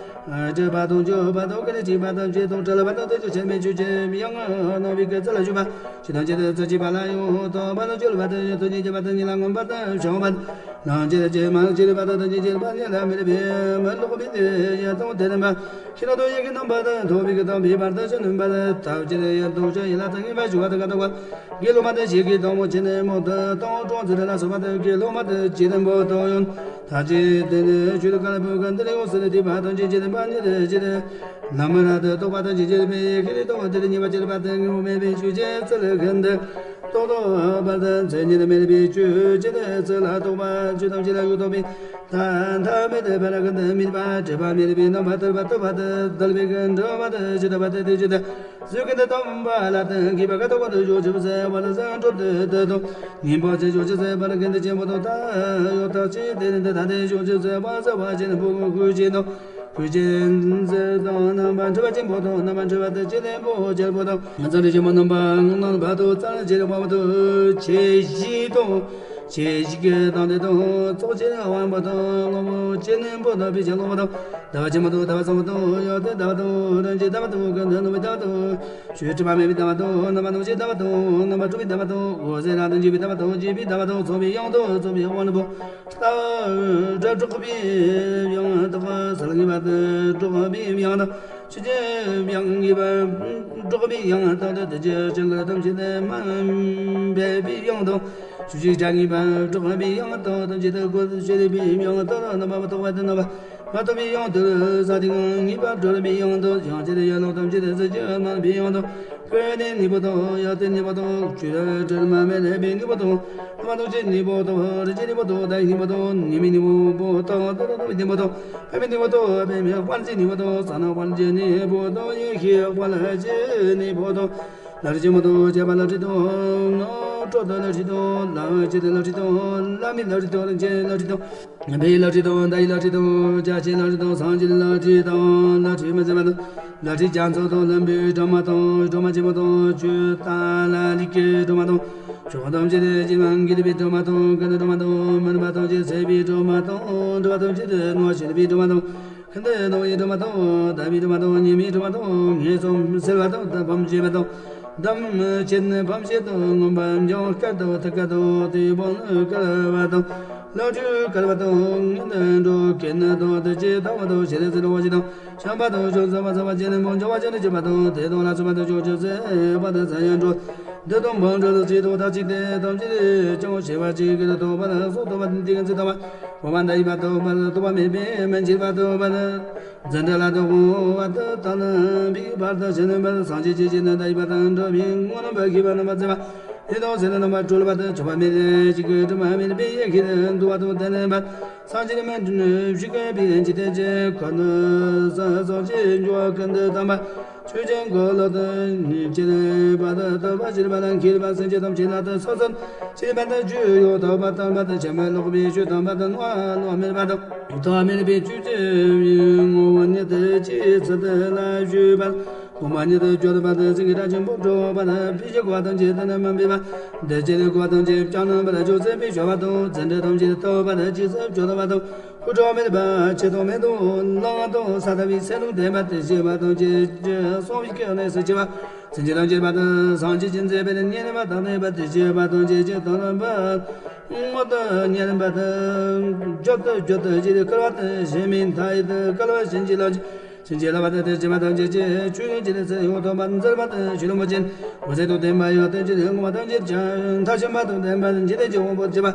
སྒྲིབ་པ་དང་འཇོམས་པ་དང་ཀུན་ནས་བྲལ་བ་དང་བཅས་དང་བྲལ་བ་དང་དེ་ཚོ་ཆེན་མོའི་ཆོས་ཅན་ཡང་སྣང་བའི་སྐད་ཚལ་ལ་བཞུགས་པ། ཇི་ལྟར་ཇི་ལྟར་ཚུལ་གཅིག་པ་ལ་ཡང་དག་པར་སྤྱོད་པ་དང་ཐུགས་རྗེ་ཆེན་པོ་དང་ཉིད་ལ་མངོན་པར་བྱང་བ། ལམ་གྱི་ལས་ཀྱི་མ་ལུས་ཀྱི་རིག་པ་དང་དོན་གྱི་ཆེན་པོ་ཉིད་ལ་མི་རིག་པའི་མི་ལོག་པའི་དེ་ཡང་དང་དེ་རིམ་པ་ཤེས་རབ་དང་ཡི་གེ་རྣམ་པ་དང་ཐོབ་པའི་གི་དང་པའི་བར་དུ་ཕྱིན་ནུས་པར་ཐབས་ཀྱི་ཡང་དང་ཆོས་ཡིན་ལ་དང་ངེས་པར་ཞུ་བ་དང་ཀ་དོག་པ། དགེ་སློང་མ་དང་ཞིག་གིས་དང་པོ་ཆེན་མོ་དང་དང་གྲོང་ཚོ་ལ་སོགས་པ་དང་དགེ་སློང་མ་དང་ཇི་ལྟ་བུ་དང་ཡང་ཐབས་ཀྱི་དེ་ནི་ཆོས་དང་ཀ་ལ་བུ་ག་འདིར་ཡོངས་སུ་ལ་དེ་བ་དང་ཅི་ཅི་ལ་བ་ཉི་རེ་ཅི་རེ་ལམ་ར་དུ་རྟོགས་པ་དང་ཅི་ཅི་ལ་བའི་ཁྱེར་དང་དེར་ཉེ་བ་ཅི་ར་བ་དང་ངོ་མེད་པའི་ཆོས་ཅན་ཚུལ་ཁན་དུ་རྟོགས་རྟོགས་པ་དང་མཚན་ཉིད་མེད་པའི་ཆོས་ཅན་ཚུལ་ལ་རྟོགས་པ་ཆོས་ཐམས་ཅད་ལ་ཡུལ་རྟོགས་པའི་མཐའ་མཐའ་མེད་པ་ལ་ཀུན་ཏུ་དམིགས་པ་སྒྲིབ་པ་མེད་པའི་རྣམ་པ་ཐར་པ་ཐོབ་པ་དང་ལྡན་པའི་ཀུན་འགྲོ་བ་དང་ཇི་ལྟ་བ་དང་དེ་ཇི་ལྟ། གཟུགས་ཀུན་ཏུ་སྟོན་པ་ལ་དང་མཁས་པ་ཁ་དོག་པ་དང་ཕྱོགས་བཅུ་པ་ཟེར་བ་ལ་ཟེར་འགྲོ་དུ་དུ་དང་ཉན་པོ་ཆེ་ཕྱོགས་བཅུ་ཟེར་བ་ལ་ཀུན་ཏུ་ཆེན་པོ་དང་ད་ཡོད་ཐག་ཆེན་དེ་ནི་འདི་ཐ་དད་ཕྱོགས་བཅུ་ཟེར་བ་ཟེར་བ་ཆེན་པོ་ཀུན་ཆེན་དང་ཀུན་ཆེན་ཟེར་དང་རྣམ་པར་འཕྲུལ་པ་ཆེན་པོ་དང་རྣམ་པར་འཕྲུལ་པ་དང་ཆེ་ལེན་པོ་རྒྱལ་པོ་དང་ང་ཚང་རིག་ཆེན་པོ་རྣམ་པ་ངང་ལ་བ་དང་རྩ་ལ་ཆེ་ལེགས་པ་དང་ཆེ་ཞིག་དང་། ཆེ་ཞིག་གི་དང་དེ་དང་ཚོགས་ཆེན་དབང་པོ་དང་དངོས་པོ་ཆེ་ནན་པོ་དང་པི་ཆེ་ལོང་པོ་དང་ཟླ་བ་ཆེན་པོ་དང་ཟླ་བ་གསུམ་པོ་དང་ཡོད་དེ་ཟླ་བ་དང་རིན་ཆེན་ཟླ་བ་དང་ཀུན་ཏུ་ནོར་བུའི་ཟླ་བ་དང་ཆོས་དྲི་མ་མེད་པའི་ཟླ་བ་དང་རྣམ་པ་རྣམ་བཞིའི་ཟླ་བ་དང་རྣམ་པ་དྲུག་པའི་ཟླ་བ་དང་འོད་ཟེར་རབ་ཏུ་འཇིགས་པའི་ཟླ་བ་དང་འཇིགས་པའི་ཟླ་བ་དང་ཚངས་པའི་དབྱངས་དང་ཚངས་པའི་དབང་པོ་ལྟ་སྒྲ་སྒྲོགས་པའི་དབྱངས་དང་ཟིལ་གྱིས་འབར་ཏེ་སྒྲོགས་པའི་དབྱངས་དང་། ཆུ་སྐྱེས་དབྱངས་ངེས་པར་སྒྲོགས་པའི་དབྱངས་དང་དུ་དུ་ཅི་ཅི་ལ་ཐམས་ཅད་དུ་མ་འབད་པའི་དབྱངས་དང་། ཆུ་སྐྱེས་སྒྲ་ངེས་པར་སྒྲོགས་པའི་དབྱངས་དང་ཐམས་ཅད་དུ་གོ་དུ་ཅི་རིག་པའི་དབྱངས་དང་རྣམ་པ་མ་གཏོགས་པ་དུ་རྣམ་པ་མ་གཏོགས་པའི་དབྱངས་དུ་ས་སྟེང་ངེས་པར་སྒྲོགས་པའི་དབྱངས་དང་ཡང་ཅི་རིག་ཡ་ལོག་ཐམས་ཅད་དུ་ཟིལ་གྱིས་གནོན་པའི་དབྱངས་དང་། ཀུན་ནས་གནས་པོ་དང་ཡང་དེ་གནས་པོ་དང་ཆུ་ར་དྲི་མ་མེད་པའི་གནས་པོ་དང་། ལྷ་མ་དང་ཅི་གནས་པོ་དང་རིན་ཆེན་གནས་པོ་དང་ཟླ་བའི་གནས་པོ་དང་ཉི་མའི་གནས་པོ་དང་ཏུ་རུ་ཏུ་རུ་གནས་པོ་དང་། པདྨའི་སྙིང་པོ་དང་པདྨའི་དཔལ་གྱི་སྙིང་པོ་དང་གསང་སྔགས་དཔལ་གྱི་སྙིང་པོ་དང་ཡེ་ཤེས་དཔལ་གྱི་སྙིང་པོ་དང་། ལྷ་རིགས་ཆེན་པོ་དང་བཅས་པ་ལ་ཁྲི་དང་། གྲོགས་དང་ལ་ཁྲི་དང་། ལྷ་བཅས་དང་ལ་ཁྲི་དང་། ལྷ་མིན་ལ་ཁྲི་དང་། རིན་ཆེན་ལ་ཁྲི་དང་། བུའི་ལ་ཁྲི་དང་། མདའ་ཡི་ལ་ཁྲི་དང་། རྒྱ་ཆེའི་ལ་ཁྲི་དང་། སངས་རྒྱས་ལ་ཁྲི་དང་། ལ་ཁྲི་མི་ཟད་པ་དང་། ལ་ཁྲི་རྒྱ་མཚོ་དང་། ལྷུན་པོའི་སྒྲོན་མ་དང་། སྒྲོན་མ་ཆེན་པོ་དང་། ཆུ་རྟ་ལ་ལུག་གི་སྒྲོན་མ་དང་། ཕྱོགས་ཐམས་ཅད་དུ་སྐྱེ་བ་འགུལ་བའི་སྒྲོན་མ་དང་། ཀུན་ཏུ་སྒྲོན་མ་དང་། མུན་པ་ཐམས་ཅད་སེལ་བའི་སྒྲོན་མ་དང་། འགྲོ་བ་ཐམས་ཅད་དུ་སྣང་བ་ཤར་བའི་སྒྲོན་མ་དང་། ཤིན་ཏུ་སྣང་བའི་སྒྲོན་མ་དང་། དག་པའི་སྒྲོན་མ་དང་། ཉི་མའི་སྒྲོན་མ་དང་། ངན་སོང་སེལ་བ་དང་། ཕམ་བྱེད་པ་དང་། དམ་ཆོས་ཕམ་བྱེད་དང་། མངོན་པར་འཇོམས་སྐད་དང་། ཐུགས་ཀར་དང་། དེའི་དབང་ནི་བསྐལ་པ་དང་། ལྷ་ཆོས་བསྐལ་པ་དང་། ངན་འགྲོ་སྐད་ནི་དང་། དུ་བྱེད་དང་། དུ་བྱེད་ཟེར་བ་ཞིག་དང་། བྱམས་པ་དང་། ཕྱོགས་མཚམས་མ་ཚང་བ་ཅན་ནི་མོ། འབྱོར་བ་ཅན་ནི་སྐྱོབ་པ་དང་། དེ་དང་ལ་སོགས་པ་དང་། ཕྱོགས་བཅུ་ཟད་པ་དང་། ས་ཡང་འགྲོ། བདུད་དང་ཕོ་བྲང་དང་ཚེ་དང་བདག་ཅིག་སྟེ། ཐམས་ཅད་ཀྱང་ཤེས་པར་བྱས། ཀུན་ཏུ་རྟོག་པར་སོགས་རྟོག་པ་དང་། ཏིང་ངེ་འཛིན་རྟོག་པ། སྤོབས་པ་དང་ཡིད་པ་རྟོག་པ། རྟོག་པ་མེད་པའི་མན་ཆད་པ་རྟོག་པ། འཛིན་གྲྭ་ལ་དོགས་པ་དང་ནི་བིག་བར་དུ་ཞི་ནི་བར་སངས་རྒྱས་ཀྱི་ཆོས་ནི་ད་ཡི་བར་དང་འགྲོ་བའི་དངོས་རྣམ་པ་ཤེས་པ་རྣམ་པར་འཛིན་པ་ཡི་དྭགས་སེམས་ནི་རྣམ་པར་གྲོལ་བར་དུ་ཆོག་པ་མེད་ཅིག་གི་དྲི་མ་མེད་པའི་ཡེ་ཤེས་འདུ་བ་དང་ལྡན་པ། སངས་རྒྱས་མི་འདྲ་བཞི་ཀ་པའི་འཇིག་རྟེན་གྱི་ཁམས་ནི་ས་སོགས་ཀྱི་འགྱུར་བ་ཀུན་ཏུ་དམ་པ། ཆོས་ཀྱི་འཁོར་ལོ་དང་ཉིད་ཀྱི་བར་དུ་ཐོབ་པ་ཤེས་པ་ལ་མཁས་པ་སེམས་ཅན་ཐམས་ཅད་ལ་དེ་སོ་སོར་ཤེས་པ་དང་ཆོས་ཡོད་ཐོབ་པ་དང་པ་དང་ཕྱིར་མི་ལོག་པའི་ཆོས་དང་པ་དང་བློ་མེད་པ་དང་ཐོགས་མེད་པའི་ཆོས་ཀྱི་ངོ་བོ་ཉིད་ཀྱི་ཚུལ་དེ་ལ་ཞུས་པ། དགོངས་པ་ཉིད་དུ་གྱུར་པ་དང་སེང་གེ་སྒྲ་ཆེན་པོ་སྒྲོགས་པ་དང་ཕི་ཞིག་གོ་བ་དང་བཅས་དེ་ནི་མིན་པའི་བ། འདི་ཕྱིར་གོ་བ་དང་བཅས་བྱང་རྣམ་པར་འཇོག་ཟིན་པའི་ཞོ་བ་དང་ཚན་འདྲ་ཐམས་ཅད་ཐོབ་པ་དང་ཅི་སེམས་སྤྱོད་པ་དང་ཁུ་ཁྲོ་མེད་པ་ཆེ་མཐོང་མེད་དོ་ལང་དང་ས་ལྟ་བུའི་སེམས་ལུགས་ལྡན་པ་དེ་ཤེས་པ་དང་བཅས་ཀྱི་སོང་བའི་སྐྱེ་གནས་སུ་སྐྱེ་བ། སེམས་ཅན་ཐམས་ཅད་པ་དང་སངས་རྒྱས་ཀྱི་མཛད་པའི་ཉེ་རིང་བ་དང་ལྡན་པ་དེ་ཤེས་པ་དང་བཅས་ཀྱི་དང་ལྡན་པ། སྔོན་དུ་ཉེ་རིང་བ་དང་རྒྱུད་དུ་རྒྱུད་དུ་ཞེས་བསྐལ་བ་དང་ཞེན་མེད་མཐའ་ཡས་དང་བསྐལ་བ་གཞན་གྱི་ལམ་གྱི། ཕྱིན་ཅི་ལོག་པ་དང་དེ་ཕྱིན་པ་ཐམས་ཅད་ཀྱི་ཆོས་ཉིད་ཀྱི་ཚེ་ཡོངས་ཐོབ་པར་མཛད་པ་དང་ཆོས་ལོངས་སྤྱོད་འོད་གསལ་དང་ལྡན་པ་ཡང་དེ་ཕྱིན་མངོན་པ་ཐམས་ཅད་ཀྱང་མཐར་ཕྱིན་པ་དང་ལྡན་པ་འཇིག་རྟེན་གྱི་དབང་པོ་བྱེད་པ་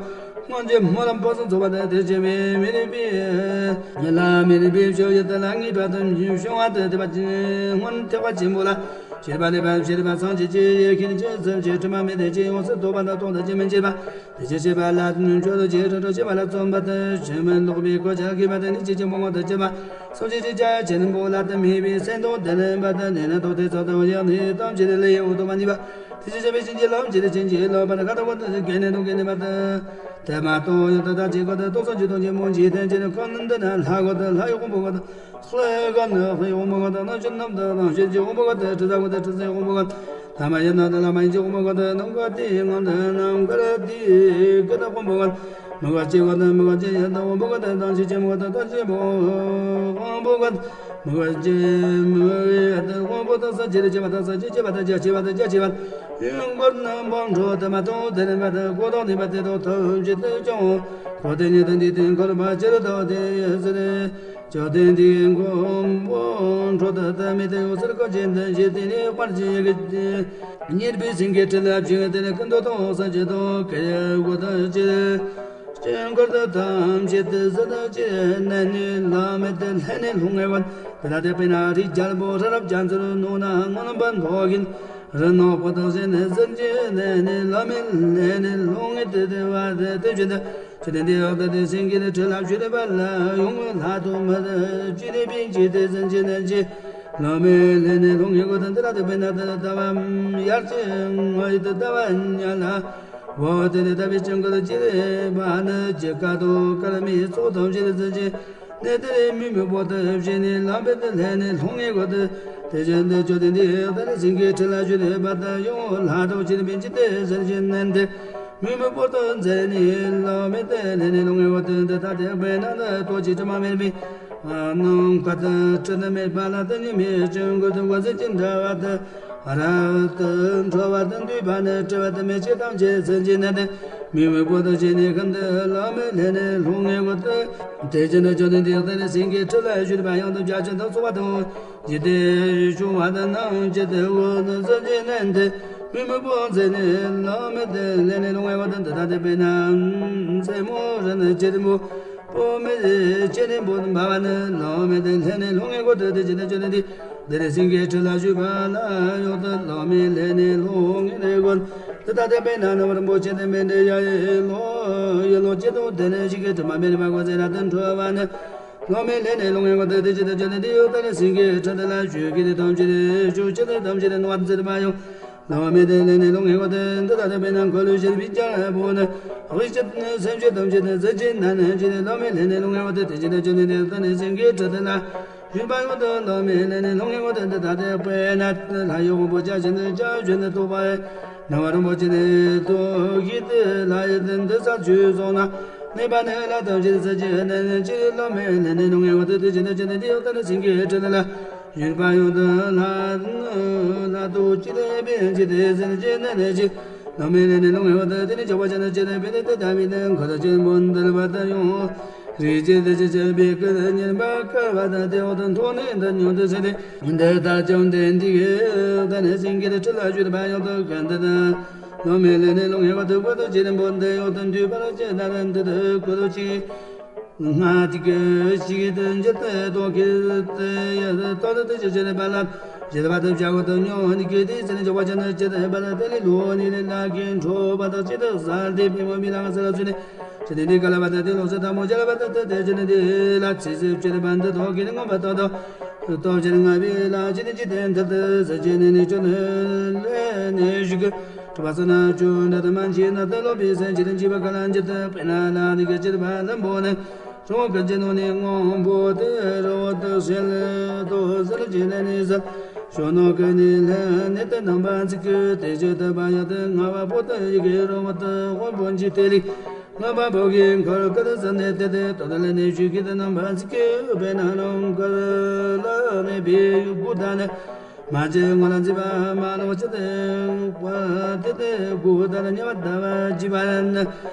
སྔོན་གྱི་སྨོན་ལམ་སྤོང་གསུམ་རྫོགས་པ་དང་དེ་ཕྱིན་པའི་མི་རིགས་པའི་ལ་མི་རིགས་པའི་ཕྱོགས་ཡུལ་དུ་ལ་ངེས་པ་དང་བྱུང་བ་དང་ཐེག་པ་ཆེན་སྔོན་ཐེག་པ་ཆེན་པོ་ལ་ཤེས་པ་ལེགས་པར་ཤེས་པ་སངས་རྒྱས་ཀྱི་ཡེ་ཤེས་ཀྱི་ཚུལ་གྱིས་དྲི་མ་མེད་དེ་ཅི་ཡོངས་སུ་རྟོགས་པ་དང་རྟོགས་དང་ཅི་མི་འབྱེད་པ། དེ་ཕྱིར་ཤེས་པ་ལ་མཆོག་ཏུ་ཆེས་རིན་པོ་ཆེ་བ་ལ་བརྩོན་པ་དང་ཕྱིར་མི་ལོག་པའི་གོ་ཆ་གོས་པ་དང་ནི་ཅི་ཅི་མོ་མོ་དང་བཅས་པ་སོགས་ཀྱི་ཅི་བྱ་ཆེན་པོ་ལ་དམིགས་པའི་སེམས་དང་ལྡན་པ་དང་ནི་ནི་ཐོག་ཏུ་ཚོགས་དང་ཡང་ནི་ཐམས་ཅད་ལས་འོད་དུ་མ་ནུས་པ། དེ་ཕྱིར་བྱ་བའི་བྱིན་གྱིས་རློབ་ཕྱིར་བྱིན་གྱིས་རློབ་པར་ག་དང་གོ་དང་གལ་གནད་དང་གལ་གནད་པ་དང་དེ་མ་གཏོགས་ཡང་དག་ཅིག་གོ་དང་སྟོང་གསུམ་གྱི་དོན་གྱི་མུན་གྱི་རྟེན་ཅན་ཁོ་ནི་འདི་ན་ལྷ་གོ་དང་ལྷ་ཡི་དབང་པོ་གོ་དང་། ལྷའི་དབང་པོ་གོ་དང་རྣམ་ཤེས་རྣམ་དང་རྣམ་ཤེས་ཀྱི་དབང་པོ་གོ་དང་དྲི་ཟ་གོ་དང་དྲི་ཟའི་དབང་པོ་གོ་དང་ལྷ་མ་ཡིན་རྣམས་དང་ལྷ་མ་ཡིན་གྱི་དབང་པོ་གོ་དང་ནམ་མཁའ་དེའི་ངང་དུ་ནམ་མཁར་དེའི་སྐུ་དང་དབང་པོ་གོ་དང་མི་མགོ་སྐྱེས་གོ་དང་མི་མགོ་སྐྱེས་ཡང་དང་དབང་པོ་གོ་དང་དང་ཤེས་ཀྱི་མི་མགོ་དང་དང་ཤེས་པོ་དབང་པོ་གོ་དང་མི་མགོ་སྐྱེས་མི་མགོ་ཡང་དང་དབང་པོ་དང་ས་ཆེར་སྐྱེ་བ་དང་ས་ཆེར་སྐྱེ་བ་དང་རྒྱ་ཆེ་བ་དང་རྒྱ་ཆེ་བ་ཡུན་འགོར་རྣམ་པར་འགྲོ་དུ་མ་དང་དེ་རིམ་པ་དང་གོ་དང་ནུས་པ་དེ་དང་ཐམས་ཅད་དུ་ཀྱང་གོ་དེ་ཉིད་དུ་འདི་དེ་འཁོར་བ་ཅི་རུ་དག་དེ་ཡོད་ཟེར། ཇོ་ཏན་དེའི་མགོན་པོ་འཕྲོ་དུ་དམ་མི་དེ་ཡོད་ཟེར་བཀའ་བཅད་འདི་བཞེས་ཏེ་ནི་དཔལ་གྱི་ཡི་གེ་གཉེར་པའི་སེང་གེའི་ཁྲི་ལ་བཞུགས་ཏེ་ནི་ཀུན་ཏུ་དང་སངས་རྒྱས་དང་བསྐལ་པ་དང་ཅིར་སྤྱན་འཁོར་དུ་ཐམས་ཅད་དུ་གཟི་དང་ཅིར་གནས་ནས་ལམ་མེ་དེ་ལྷན་ནེ་ལྷུང་ངེ་བ་དེ་ལ་དེ་པས་ན་རིའི་རྒྱལ་པོ་རི་རབ་རྒྱ་མཚོར་གནོད་ན་མངོན་པར་མཐོ་ཞིང་རི་ནག་པོ་དང་ཟེར་ནས་གཟི་བརྗིད་གནས་ནས་ལམ་མེ་ལྷན་ནེ་ལྷུང་ངེ་དེ་དེ་བ་དེ་དེ་བཞིན་དུ། ཅི་སྟེ་འདི་ཡང་ད་དེ་སེང་གེ་ཁྲི་ལ་བཞུགས་པ་ལ་ཡོང་ངོ་ལྷ་དང་མི་དང་ཅི་སྟེ་པིན་ཅི་སྟེ་ཟིན་ཅི་ནན་ཅི་ལོ་མེ་ལེ་ནེ་ལོ་ངེ་གོ་དང་འདི་ལ་དེ་པེ་ན་དེ་ལ་ད་བ་ཡར་ཅི་ངོ་ཡི་དེ་ད་བ་ཉ་ལ་བོ་དེ་ནི་ད་བི་ཅང་གོ་དང་ཅི་རེ་བ་ནི་ཅི་ཀ་དོ་ཀ་ལ་མི་ཚོགས་དང་ཅི་རེ་ཟིན་ཅི་ནེ་དེ་རེ་མི་མི་པོ་དང་བཞི་ནི་ལམ་པེ་དེ་ལེ་ནེ་ལོ་ངེ་གོ་དེ་དེ་བཞིན་དུ་ཅོ་དེ་འདི་ཡང་ད་དེ་སེང་གེ་ཁྲི་ལ་བཞུགས་པ་དང་ཡོང་ལྷ་དང་ཅི་རེ་པིན་ཅི་སྟེ་ཟིན་ཅི་ནན་དེ། མི་མི་པོ་དང་མཛད་ནས་ལོ་མེ་དེ་ལེ་ནེ་ལོ་ངེ་བ་དེ་འདི་ལྟ་དེ་པེ་ན་ནི་ཏོ་ཅི་དྲི་མ་མེད་པའི་ནམ་མཁའ་དང་སྤྲིན་མེད་པ་ལ་དེ་ཉི་མའི་སྤྱན་གོ་དང་བ་ཟི་ཅི་འདྲ་བ་དེ་རབ་ཏུ་འཕྲོ་བ་དང་འདུས་པ་ནི་སྤྲུལ་པ་དང་མེ་ལྕེ་ཐམས་ཅད་ཟིན་ཅི་ནན་དེ་མི་མི་པོ་དང་བཅས་ནས་ཤིན་ཏུ་ལོ་མེ་ལེ་ནེ་ལོ་ངེ་བ་དེ་དེ་ཅི་འདྲ་ཅོ་དེ་འདི་ཡང་ད་དེ་སེང་གེ་ཁྲི་ལ་བཞུགས་པ་ཡང་དུ་བརྒྱ་བྱིན་དང་ཚོགས་པ་དང་། ཡི་དེ་ཞུ་བ་དང་ནང་ཅི་དེ་འོ་དེ་ཟིན་ཅི་ནན་དེ་མི་མི་པོ་མཛད་ནས་ལོ་མེ་དེ་ལེ་ནེ་ལོ་ངེ་བ་དེ་འདི་ལྟ་དེ་པེ་ན་མཚན་མོ་རི་ནི་ཅི་དེ་མོ་པོ་མེ་ཅི་དེ་པོ་འབར་བ་ནི་ལོ་མེ་དེ་ལེ་ནེ་ལོ་ངེ་བ་དེ་དེ་ཅི་དེ་ཅི་དེ་དེ་དེ་རེ་སེང་གེ་ཁྲི་ལ་བཞུགས་པ་ལ་ཡོད་དེ་ལོ་མེ་ལེ་ནེ་ལོ་ངེ་ནེ་གོ་འདི་ལྟ་དེ་པེ་ན་ནི་བ་རིན་པོ་ཆེ་དེ་མེ་འདྲེ་ཡ་ཡེ་ལོ་ཡེ་ལོ་ཅི་དེ་དེ་ནེ་ཞིག་གི་དྲི་མ་མེད་པ་གོ་ཟེར་ར་དེ་འཕྲོ་བ་ནི། ལོ་མེ་ལེ་ནེ་ལོ་ངེ་བ་དེ་དེ་ཅི་དེ་ཅི་དེ་དེ་ཡོད་ད་དེ་སེང་གེ་ཁྲི་དེ་ལ་བཞུགས་ཀྱི་དེ་ཐམས་ཅད་བཞུགས་ཅི་དེ་ཐམས་ཅད་ནོར་བ་ཟེར་བ་ཡང་། ལོ་མེ་དེ་ལེ་ནེ་ལོ་ངེ་བ་དེ་འདི་ལྟ་དེ་པེ་ན་འཁོར་ལོས་སྒྱུར་བའི་རྒྱལ་པོ་ནི། དབུས་ཀྱི་སེམས་ཅན་ཐམས་ཅད་དེ་ཟིན་ཅི་ནན་ཅི་དེ་ལོ་མེ་ལེ་ནེ་ལོ་ངེ་བ་དེ་དེ་ཅི་དེ་ཅི་དེ་དེ་ཡོད་ད་དེ་སེང་གེ་ཁྲི་དེ་ལ་བཞུགས་པ་ཡོད་དེ་ལོ་མེ་ལེ་ནེ་ལོ་ངེ་བ་དེ་འདི་ལྟ་དེ་པེ་ན་ལྷ་ཡི་དབང་པོ་བརྒྱ་བྱིན་དེ་བརྒྱ་བྱིན་དེ་གཏོགས་པ་ཡི། ནང་བ་རིན་པོ་ཆེ་ནི་ཏོ་ཧི་ཏི་ལ་ཡི་ཏི་འདི་ས་ཆུ་སོང་ན། གནས་པ་ནི་ལ་དང་ཅི་ས་ཅི་ནི་ཅི་ལོ་མེ་ལེ་ནི་ལོ་ངེ་བ་ཏི་ཏི་ཅི་ནི་ཅི་ནི་ཏི་ཡོ་ཏི་ནི་སེང་གེ་ཁྲི་ལ་ཡུན་པ་ཡོ་ཏི་ལ་ལ་ཏོ་ཅི་ཏི་པི་ཅི་ཏི་ཟི་ནི་ཅི་ནི་ནི་ཅི་ལོ་མེ་ལེ་ནི་ལོ་ངེ་བ་ཏི་ཏི་ནི་ཅོ་བ་ཅི་ནི་ཅི་ནི་པི་ནི་ཏི་ཏ་མི་ནི་འཁོར་ཅན་པོ་འདིར་བ་ཏི་ཡོང་། རིགས་ཀྱི་དེ་ཅི་ཅི་པི་ཀི་ནི་ཉིན་པ་ཀ་བ་ཏི་ཏི་ཡོ་ཏི་མཐོ་ནི་འདི་ཉོ་ཏི་ཟི་ཏི། འདི་ལྟར་བཅོམ་ལྡན་འདས་ཀྱིས་ད་ནི་སེང་གེ་ཁྲི་ལ་བཞུགས་པ་ཡང་དུ་གན་དུ་དང་། ལོ་མེ་ལེ་ནི་ལོ་ངེ་བ་དུ་བུ་དུ་ཅི་རིན་པོ་འདི་ཡོད་དུ་འདུས་པར་ཅི་ན་ར་འདི་དུ་ཀུ་རུ་ཅི། སྔ་ཐིག་གི་ཞིག་ཏུ་འཇལ་ཏེ་ཏོ་ཁེ་ཏེ་ཡ་ཏོ་ཏོ་ཏི་ཅི་ཅི་རེ་པ་ལ་ཇི་ཏ་བ་ཏི་བྱ་གོ་ཏི་ཉོ་ནི་ཀེ་ཏི་ཟེར་ནི་ཇོ་བ་ཅན་ཏི་ཅི་ཏི་པ་ལ་ཏེ་ལི་ལོ་ནི་ལི་ལ་ཀི་འཕྲོ་བ་ཏི་ཅི་ཏི་ཟ་ཏི་པི་མོ་མི་ལ་ང་ས་ལ་ཚུ་ནི་ཅི་ཏི་ཏི་ཀ་ལ་བ་ཏི་ཏི་ལོ་སི་ཏ་མོ་ཇ་ལ་བ་ཏི་ཏི་ཏི་ཅི་ཏི་ཏི་ལ་ཚི་སི་ཅི་ཏི་པ་ཏི་ཏོ་ཁེ་ཏི་ངོ་བ་ཏོ་ཏོ། སྟོབས་ཆེན་ལྔ་པའི་ལྷ་ཆེན་འཇིག་རྟེན་མཐར་ཐུག་ཟེར་བྱས་ནས་ནི་ཆོས་ནི་ལས་ནི་ཞིག་གི་གྲུབ་པ་ས་ན་ཆོས་འདྲ་དུ་མ་མཆིས་ན་ཏི་ལོ་པའི་སེམས་ཅན་འཇིག་པ་ག་ལ་འཇིག་ཏུ་དཔེར་ན་ལ་ནི་གི་ཅི་ཏི་པ་ལམ་པོ་ནི་རི་བོ་གི་ཅི་ནོ་ནི་སྔོན་པོ་དེ་རི་བོ་དུ་ཞལ་དུ་ཟེར་བྱས་ནས་ནི་ཟེར་ཞོ་ནོ་གི་ནི་ལྷ་ནི་ཏི་རྣམ་པ་ཚིག་གི་དེ་ཅི་ཏི་པ་ཡ་ཏི་ལྔ་པ་པོ་ཏི་ཡི་གེ་རི་བོ་དུ་དབོན་པོ་འཇིག་དེ་ལི། ལྔ་པ་བོད་ཀྱི་མཁར་དཀར་ཟེར་ནས་དེ་དེ་དོ་དེ་ལ་ནི་ཞུ་གི་དེ་རྣམ་པ་ཚིག་གི་དཔེར་ན་རང་དཀར་ལ་གནས་པའི་དགུ་ད་ནི་མ་ཅི་ངོ་ལ་མཛེས་པ་མ་ལོག་ཅི་དེ་བ་དེ་དེ་དགུ་ད་ལ་ཉེ་བ་ཟླ་བ་བརྗིད་པ་ནི་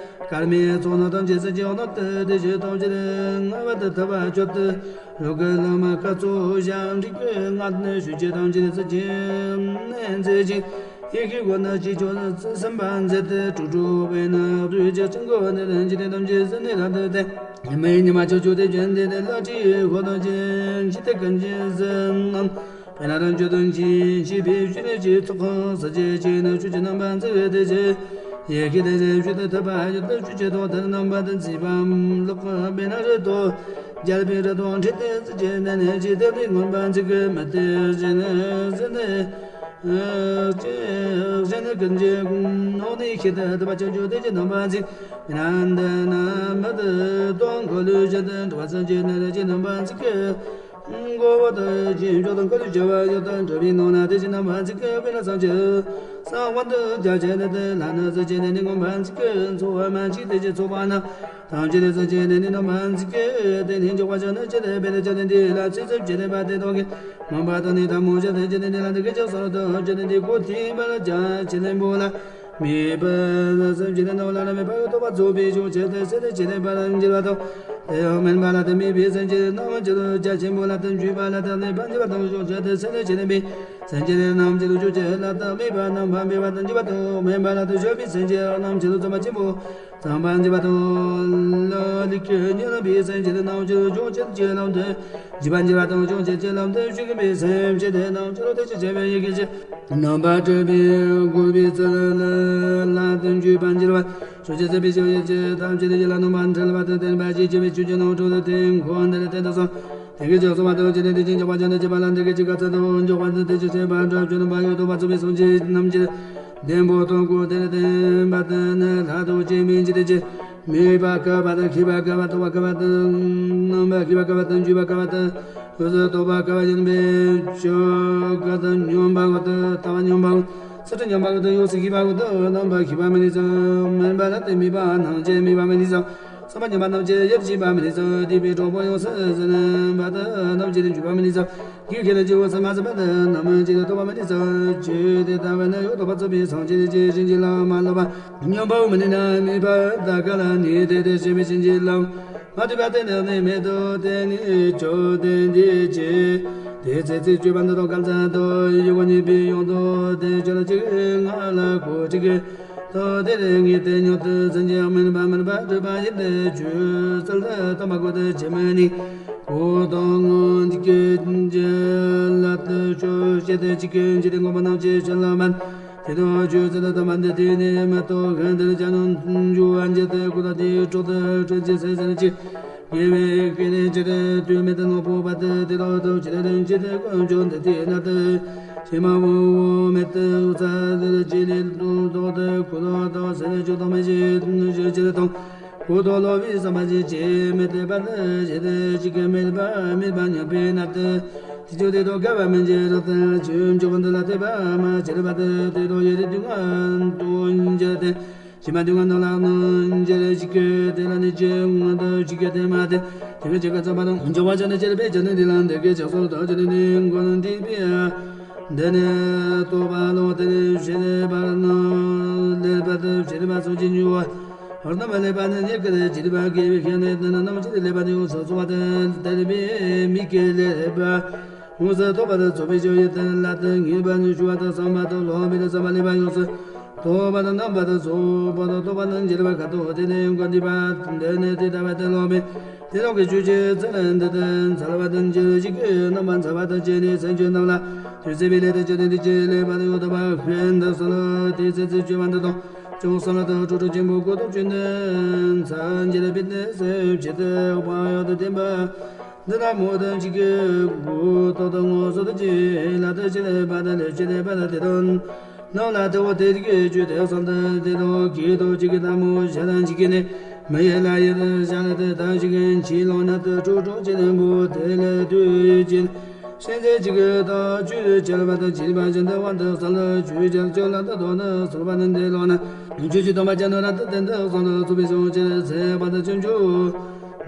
དཀར་མེ་ཚོགས་ནོ་ཐམས་ཅད་སུ་ཅི་ཡོང་ནོ་དེ་དེ་ཞེས་ཐམས་ཅད་ལྔ་བ་དེ་ཐུབ་པ་མཆོག་ཏུ་རོག་གི་ལ་མ་ཀ་ཚོ་ཞང་འགྲིག་གི་ངག་ནི་ཞུ་ཅི་ཐམས་ཅད་སུ་ཅི་མཛེས་ཅིང་། ཡེ་ཤེས་སྒོ་ནི་ཅི་ཆོག་ནི་ཚུལ་སེམས་པ་མཛད་དེ་དྲུག་དྲུག་པའི་ནི་བདུད་ཀྱི་ཅན་གོ་ནི་ལན་ཅི་ནི་ཐམས་ཅད་ཟིན་ནི་ལ་འདི་སྟེ། མི་ཉི་མ་ཆོག་ཆོག་དེ་ཅན་དེ་ནི་ལ་ཁྲི་ཧོ་ནི་ཅན་ཅི་དེ་ཀུན་གྱི་ཟིན་ནམ། དཔེར་ན་རང་ཆོས་དོན་ཅི་ཅི་བི་ཤུ་ནི་ཅི་ཚོགས་ཁང་ས་ཅི་ཅི་ནི་ཆོས་ཀྱི་རྣམ་པ་མཛེས་དེ་ཅི། ཡེ་ཤེས་དེ་ཅི་ཞུ་དེ་ཐུབ་པ་ཡོད་དེ་ཆོས་ཀྱི་ཐོག་དེ་རྣམ་པ་དེ་མཛེས་པ་ལོག་པའི་ན་རི་དོ། རྒྱལ་པོའི་རི་དོ་འཁྲིད་དེ་ཟིན་ཅི་ནི་ནི་ཅི་དེ་ནི་མངོན་པ་མཛེས་ཀྱི་མི་དེ་ཅི་ནི་ཟིན་ནི། ཅེས་ཀུན་གྱི་ནང་ནས་ཤེས་ཏེ་ཐུབ་པ་ཅན་ཆོས་དེ་ཀྱི་རྣམ་པ་ཚིག་མི་ན་འདི་ན་མི་དེ་དང་འཁོར་ལོས་བཞེད་དེ་འགྲོ་བ་སེམས་ཅན་ནི་རེ་ཀྱི་རྣམ་པ་ཚིག་གི་མགོ་བོ་དེ་ཀྱི་མཆོག་དང་འཁོར་ལོས་བྱ་བ་ཡོད་དང་འགྲོ་བའི་ནང་ན་དེ་ཀྱི་རྣམ་པ་ཚིག་གི་དཔེར་ན་སངས་རྒྱས་སམ་དབང་དུ་བྱ་བྱེད་ནི་དེ་ལ་ནི་ཟེར་བྱེད་ནི་ནི་མངོན་པ་ཚིག་གི་ཚོགས་པ་མ་མཆིས་དེ་ཀྱི་ཚོགས་པ་ན། ཐམས་ཅད་ལས་སུ་སྐྱེས་ནས་ནི་རྣམ་པར་འཇིག་གི་དེ་ནི་འཇོག་པ་ཅན་ནི་ཅི་ནས་འབད་དེ་ཅི་ནས་འདི་ལ་ཚིག་ཙམ་ཅི་ནས་འབད་དེ་དོ་གི་མང་པ་དང་ནི་ཐལ་མོ་སྦྱར་ཏེ་ཅི་ནས་འདི་ལ་འདི་གི་ཅི་སོར་དུ་ཅི་ནས་འདི་ཀོ་ཐིམ་པར་བྱ་ཅི་ནས་འབོ་ལ་མེད་པ་ལ་སེམས་ཅི་ནས་རྣམ་ལ་ར་མེད་པ་ཡོད་དོ་པ་ཚོགས་པའི་གཞུང་ཆེ་སྟེ་སེ་ནས་ཅི་ནས་འབར་འགྱུར་བ་དང་དེ་ཡང་མིན་པ་ལ་དེ་མེད་པའི་སེམས་ཅི་རྣམ་ཅི་རུ་བྱ་ཆེན་པོ་ལ་དེ་འཇུག་པ་ལ་དེ་ནི་བར་འགྱུར་བ་དང་གཞུང་ཆེ་སྟེ་སེ་ནས་ཅི་ནས་འབད། སེམས་ཅན་རྣམས་ཀྱི་ལུས་ཆོས་ཅན་ལ་དག་མེད་པ་རྣམ་པར་འབེབས་པ་དང་འཇུག་པ་དང་མེད་པ་ལ་དག་བྱ་བའི་སེམས་ཅན་རྣམས་ཀྱི་ལུས་ཚངས་པ་ཆེན་པོ་ཚངས་པར་འཇུག་པ་དང་ལ་ལུས་ཀྱི་ཉོན་པའི་སེམས་ཅན་རྣམས་ཀྱི་ལུས་གཞུང་ཆེན་གྱི་ལམ་དུ་འཇུག་པར་འགྱུར་བ་དང་གཞུང་ཆེན་གྱི་ལམ་དུ་ཞུགས་པའི་སེམས་ཅན་དེ་རྣམས་ཀྱི་ལུས་དེ་ཆོས་ཅན་པའི་ཡི་གེ་ཅན་རྣམ་པར་སྤྲུལ་པའི་དགོངས་པའི་ཚུལ་ལ་དུ་འཇུག་པར་འགྱུར་བ། ཕྱོགས་བཅུའི་སྲིད་པའི་ཕྱོགས་བཞི་ཅན་ཐམས་ཅད་ཀྱི་ལ་རྣམ་པར་འཕྲུལ་པ་དང་བརྟེན་པ་ཞེས་བྱ་བའི་ཆོས་ཅན་རྣམས་འཕྲོ་དང་དེ་འཁོར་འདིར་བསྟན་དུ་གསུངས། དེ་གི་ཕྱོགས་སུ་བ་དང་བཅས་ནས་དེ་བཞིན་གཤེགས་པ་ཅན་དང་བཅས་པ་ལ་འདི་སྐད་ཅེས་བཀའ་སྩལ་ཏོ། འཇོག་པ་དང་དེ་ཅི་བྱེད་པ་འདྲ་བྱོན་པ་ཡོད་དོ་པ་ཚོགས་པའི་སེམས་ཅན་རྣམས་ཀྱི་ལྡེམ་པོ་དང་ཀུན་དེར་བརྟེན་པ་དང་ནི་ལྷ་དང་བཅས་མིན་གྱི་དེ་ཅི་མོས་པ་དགའ་བ་དང་མཁས་པ་དགའ་བ་སྟོབས་པ་དགའ་བ་དང་རྣམ་པར་མཁས་པ་དགའ་བ་དང་འཇུག་པ་དགའ་བ་དང་འོད་གསལ་རྟོགས་པ་དགའ་བ་ཡིན་པས་ཆོས་དགའ་དང་སྙོམས་པ་དགའ་དང་ལྟ་བ་སྙོམས་པ་དགའ་ཚུལ་ཁྲིམས་སྙོམས་པ་དགའ་དང་ཡོངས་སུ་ཤེས་པ་དགའ་དང་རྣམ་པར་ཤེས་པ་མི་ནུས་ཙམ་མིན་པ་ལ་དེ་མེད་པ་རྣམས་ཀྱང་མེད་པ་མི་ནུས་ཙམ། བསམ་པ་སྙོམས་པ་རྣམས་ཀྱི་ཡིད་བྱེད་པ་མི་ནུས་ཙམ། སྡིག་པའི་གྲོགས་པོ་ཡོངས་སུ་ཟིན་པ་དག་རྣམས་ཀྱི་འཇུག་པ་མི་ནུས་ཙམ། རྒྱུད་ཁས་ལེན་གྱི་འོད་གསལ་མ་ཟིན་པ་དག་རྣམས་ཀྱི་རྟོགས་པ་མི་ནུས་ཙམ། ཆོས་དེ་ལྟ་བས་ན་ཡོད་དོ་པ་ཚོགས་པའི་སངས་རྒྱས་ཀྱི་བྱིན་གྱིས་བརླབས་མ་བརླབས་པ་སྙོམས་པའང་མི་ནུས་ན་མེད་པ་དག་ག་ལ་ནི་དེ་དེ་ཞེན་པའི་བྱིན་གྱིས་བརླབས་མ་ཐུབ་པ་དེ་ནི་མེད་དོ། དེ་ནི་ཆོས་དེ་འདི་ཅི། དེ་ཚེ་ཚེ་སྤྱོད་པ་འདི་དང་གང་ཟག་དང་ཡུལ་གོ་ཉེས་པའི་ཡོང་དོ། དེ་ཆོས་ལ་གཅིག་ང་ལ་གོ་གཅིག་ཐོག་དེར་ངེས་ཏེ་ཉོན་དུ་ཟིན་ཀྱང་མིན་པ་མིན་པ་གྲུབ་པ་ཡིན་ཏེ་ཆོས་ཚུལ་དུ་བསྟན་པ་གོ་དུ་ཆེ་མི་ནི་གོ་དང་ངོ་འདི་སྐད་ཀྱི་ལ་དུ་ཆོས་བཤད་དེ་གཅིག་གིས་འཇིག་རྟེན་མགོན་པོ་རྣམས་ཀྱི་ཕྱིར་ལ་མན། དེ་དུ་ཆོས་ཚུལ་དུ་བསྟན་པ་འདི་དེ་ནི་མི་རྟོག་ཤིང་འདིར་བྱ་རྣམས་འཇུག་པ་འགྱུར་ཏེ་ཀུན་ཏུ་དེའི་གྲོགས་སུ་འཕྲད་ཅིང་ཟེར་ཟེར་ཅིག་དགེ་བའི་སྐད་ནི་ཅི་རིགས་དུས་མེད་དུ་ནོར་བུ་བར་དུ་དེ་དག་ཏུ་ཅི་རིགས་རིན་ཆེན་དུ་ཀུན་འབྱུང་དུ་དེ་ན་དུ་ཕྱི་མ་བོ་བོ་མེད་དུ་འུ་ཚ་དུ་ཅི་ནི་ལྟུང་ཐོག་ཏུ་ཀུན་ལོག་དང་ཟེར་ནས་ཅོ་དང་མི་ཤེས་ཞེས་ཅི་རིགས་དང་ཀུན་ཏུ་ལོག་པའི་བསམ་པ་ཅི་ཅི་མེད་དུ་བར་དུ་ཞེ་དུ་ཅི་གི་མེད་པ་མེད་པ་ཉམས་པའི་ན་དུ་དེ་ཅོ་དེ་དང་སྐལ་བ་མི་འབྱེད་རོགས་དང་ཆོས་འཇོག་འདི་ལ་དད་པ་མ་བྱེད་པ་དུ་དེ་དང་ཡེ་རིགས་དུས་ངན་དུ་འགྱུར་ཏེ། ཕྱི་མ་དུས་ངན་ནང་ལ་ནང་འགྱུར་ཞིག་གི་དེ་ལ་ནི་ཅི་ངོ་དུ་ཞིག་གི་དེ་མ་དེ་དེ་གི་ཅི་ག་ཚང་པ་དང་འཇོག་པ་ཅན་ནི་ཅི་རིགས་པའི་ཅན་ནི་འདི་ལ་འདི་གི་ཅག་སོར་དུ་ཅི་ནི་ནི་མགོ་ནི་འདི་པའི་འདི་ནི་རྟོགས་པ་ལོ་དེ་ནི་ཤེས་ནི་པར་ནི་ལེར་པ་དུ་ཤེས་ནི་པ་སོགས་ཀྱི་འཇུག་པ་རྣམ་པ་ལེགས་པ་ནི་ཉེར་དགུ་དེ་ཅི་རིགས་པ་དགེ་བའི་བཤེས་གཉེན་དེ་ནི་རྣམ་ཅི་ལེགས་པ་དེ་ཡོངས་སུ་རྫོགས་པ་དེ་དེ་རིགས་པའི་མིག་གི་ལེགས་པ། ཡོངས་སུ་རྟོགས་པ་དང་རྫོགས་པའི་སྤྱོད་ཡུལ་དེ་ལ་དེ་ངེས་པར་ནི་ཞུ་བ་དང་བསམ་པ་དང་ལོག་པའི་བསམ་པ་ལེགས་པ་ཡོངས་སུ་རྟོགས་པ་དང་རྣམ་པ་དང་རྫོགས་པ་དང་རྟོགས་པ་དང་འཇལ་བ་ཁ་དོག་དེ་ནས་ཡོང་གི་འདི་པ་འདི་ནི་དེ་ལྟ་བ་དེ་ལོག་པའི་ དེ་དག་གི་ཆོས་ཀྱི་ཚུལ་འདི་ལྟར་འཚལ་བ་དང་། ཇི་ལྟར་ཞིག་གི་རྣམ་པར་འཚལ་བ་དང་བཅས་ནས་སེམས་ཅན་རྣམས་ལ་དུས་གསོད་པའི་ལས་དང་བཅས་ཏེ་འདི་ཕྱིར་ལེགས་པར་ཡོད་པ་བསྟན་ཏོ་གསུངས་ལ། དེའི་ཚེ་ཚེ་སྤྱོད་པ་འདི་དང་ཅུང་ཟད་ལ་དང་ཁྲོ་ཁྲོ་ཆེན་པོ་གོ་ཏོ་ཆུ་ནི་ཚ་འཇིར་བིད་ནི་སེམས་ཆེད་དུ་དཔང་ཡོད་དུ་བསྟན་པ། འདི་ན་མོ་དང་གཅིག་གི་གོ་ཏོ་དང་ངོ་སོ་དང་ཅི་ལ་དུ་ཅི་ལས་པ་དང་ལས་ཅི་ལས་པ་དང་དེ་དང་། ནང་ལ་དེ་བ་དེ་རིགས་ཀྱི་རྒྱུ་དེ་གསུམ་དང་དེ་དང་གི་དོ་གཅིག་གི་ན་མོ་ཞལ་ལ་འཇིག་གི་ནི་མི་ཡི་ལ་ཡི་དང་ཞལ་ལ་དེ་དང་ཞིག་གི་འཆི་ལོང་ན་དུ་ཁྲོ་ཁྲོ་ཅི་ནི་འབུ་དེ་ལས་དུས་ཅི་ཤེས་ཚེ་གཅིག་གི་དང་ཆོས་ཆེར་བ་དང་བྱིས་པ་ཅན་དུ་བ་དུ་ས་ལ་ཆོས་ཆེར་ཆོས་ལ་དུ་དོ་ནི་སོར་བ་ནི་འདི་ལོ་ན་ཆོས་ཀྱི་སྟོན་པ་ཅན་དུ་ར་དུ་དེ་འདི་གསུམ་དུ་ཚུགས་པའི་བྱུང་ཆེར་ཚེ་བ་དུ་ཆུང་ཆུང་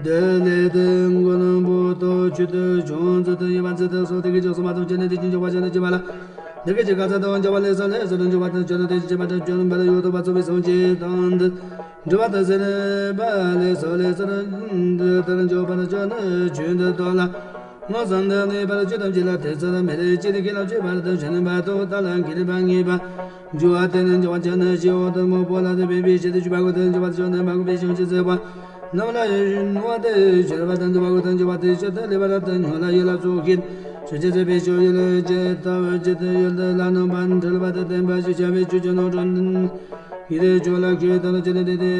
དེ་ལས་དེ་མགོ་ནི་འབུ་དོ་ཆོས་དུ་བྱུང་ཚུལ་དུ་ཡི་བ་ཚུལ་དུ་སོ་དེ་གི་ཆོས་སོ་མ་དུ་ཅི་ནི་དེ་ཅི་འཇོག་པ་ཅན་དུ་ཅི་བ་ལ། འདི་སྐད་ཅེས་བཀའ་སྩལ་དང་། འཇོག་པ་ལས་སོ་ལས་སོ་དང་འཇོག་པ་དང་སྤྱོད་ལ་དེ་བྱེད་པ་དང་སྤྱོད་པ་ལ་ཡོད་དོ་བ་ཚོགས་པའི་སོ་སྐྱེ་དང་འདི། འགྲོ་བ་དང་སེམས་པ་ལས་སོ་ལས་སོ་འདི་ལྟར་འཇོག་པར་སྤྱོད་ནི་ཆོས་འདི་དོ་ལ། མངོན་སུམ་དུ་གནས་པར་སྤྱོད་དམ་བཅས་ལ་དེ་ཚོ་ལ་མེ་རེ་ཅི་རིགས་ཀྱི་ལ་སྤྱོད་པར་དང་བྱ་ནི་བ་དོ་ད་ལ་འགྱུར་བ་ངེས་པ། འཇོག་པ་དེ་ནི་འཇོག་པ་ཅན་ནི་ཞི་བ་དང་མོ་པོ་ལ་དེ་བས་པའི་ཆེད་དུ་ཆུ་བ་གོ་དང་འཇོག་པ་དང་སྤྱོད་ནི་མ་གོ་བའི་ཞིང་ཆེ་ཟེར་བ། ནམ་ལ་ཡོད་བཞིན་ནུ་བ་དེ་ཤེས་པ་དང་འདུ་བ་གོ་དང་འཇོག་པ་དེ་ཤེས་དང་ལེགས་པ་རབ་ཏུ་ཉོན་ལ་ཡོད་ལ་སོགས་ཀྱི་ཆོས་ཅན་ཟད་པའི་ཕྱོགས་ཡུལ་ལས་ཇི་ལྟ་བུ་ཇི་ལྟར་ཡོད་དེ་ལ་རྣམ་པར་འཕྲུལ་པ་དང་ལྡན་པ་ཞིག་བྱ་བའི་ཆོས་ཅན་ནོ་གྲོང་ཡི་རེ་ཇོ་ལ་ཁྱོད་དང་ཅི་ནི་དེ་དེ་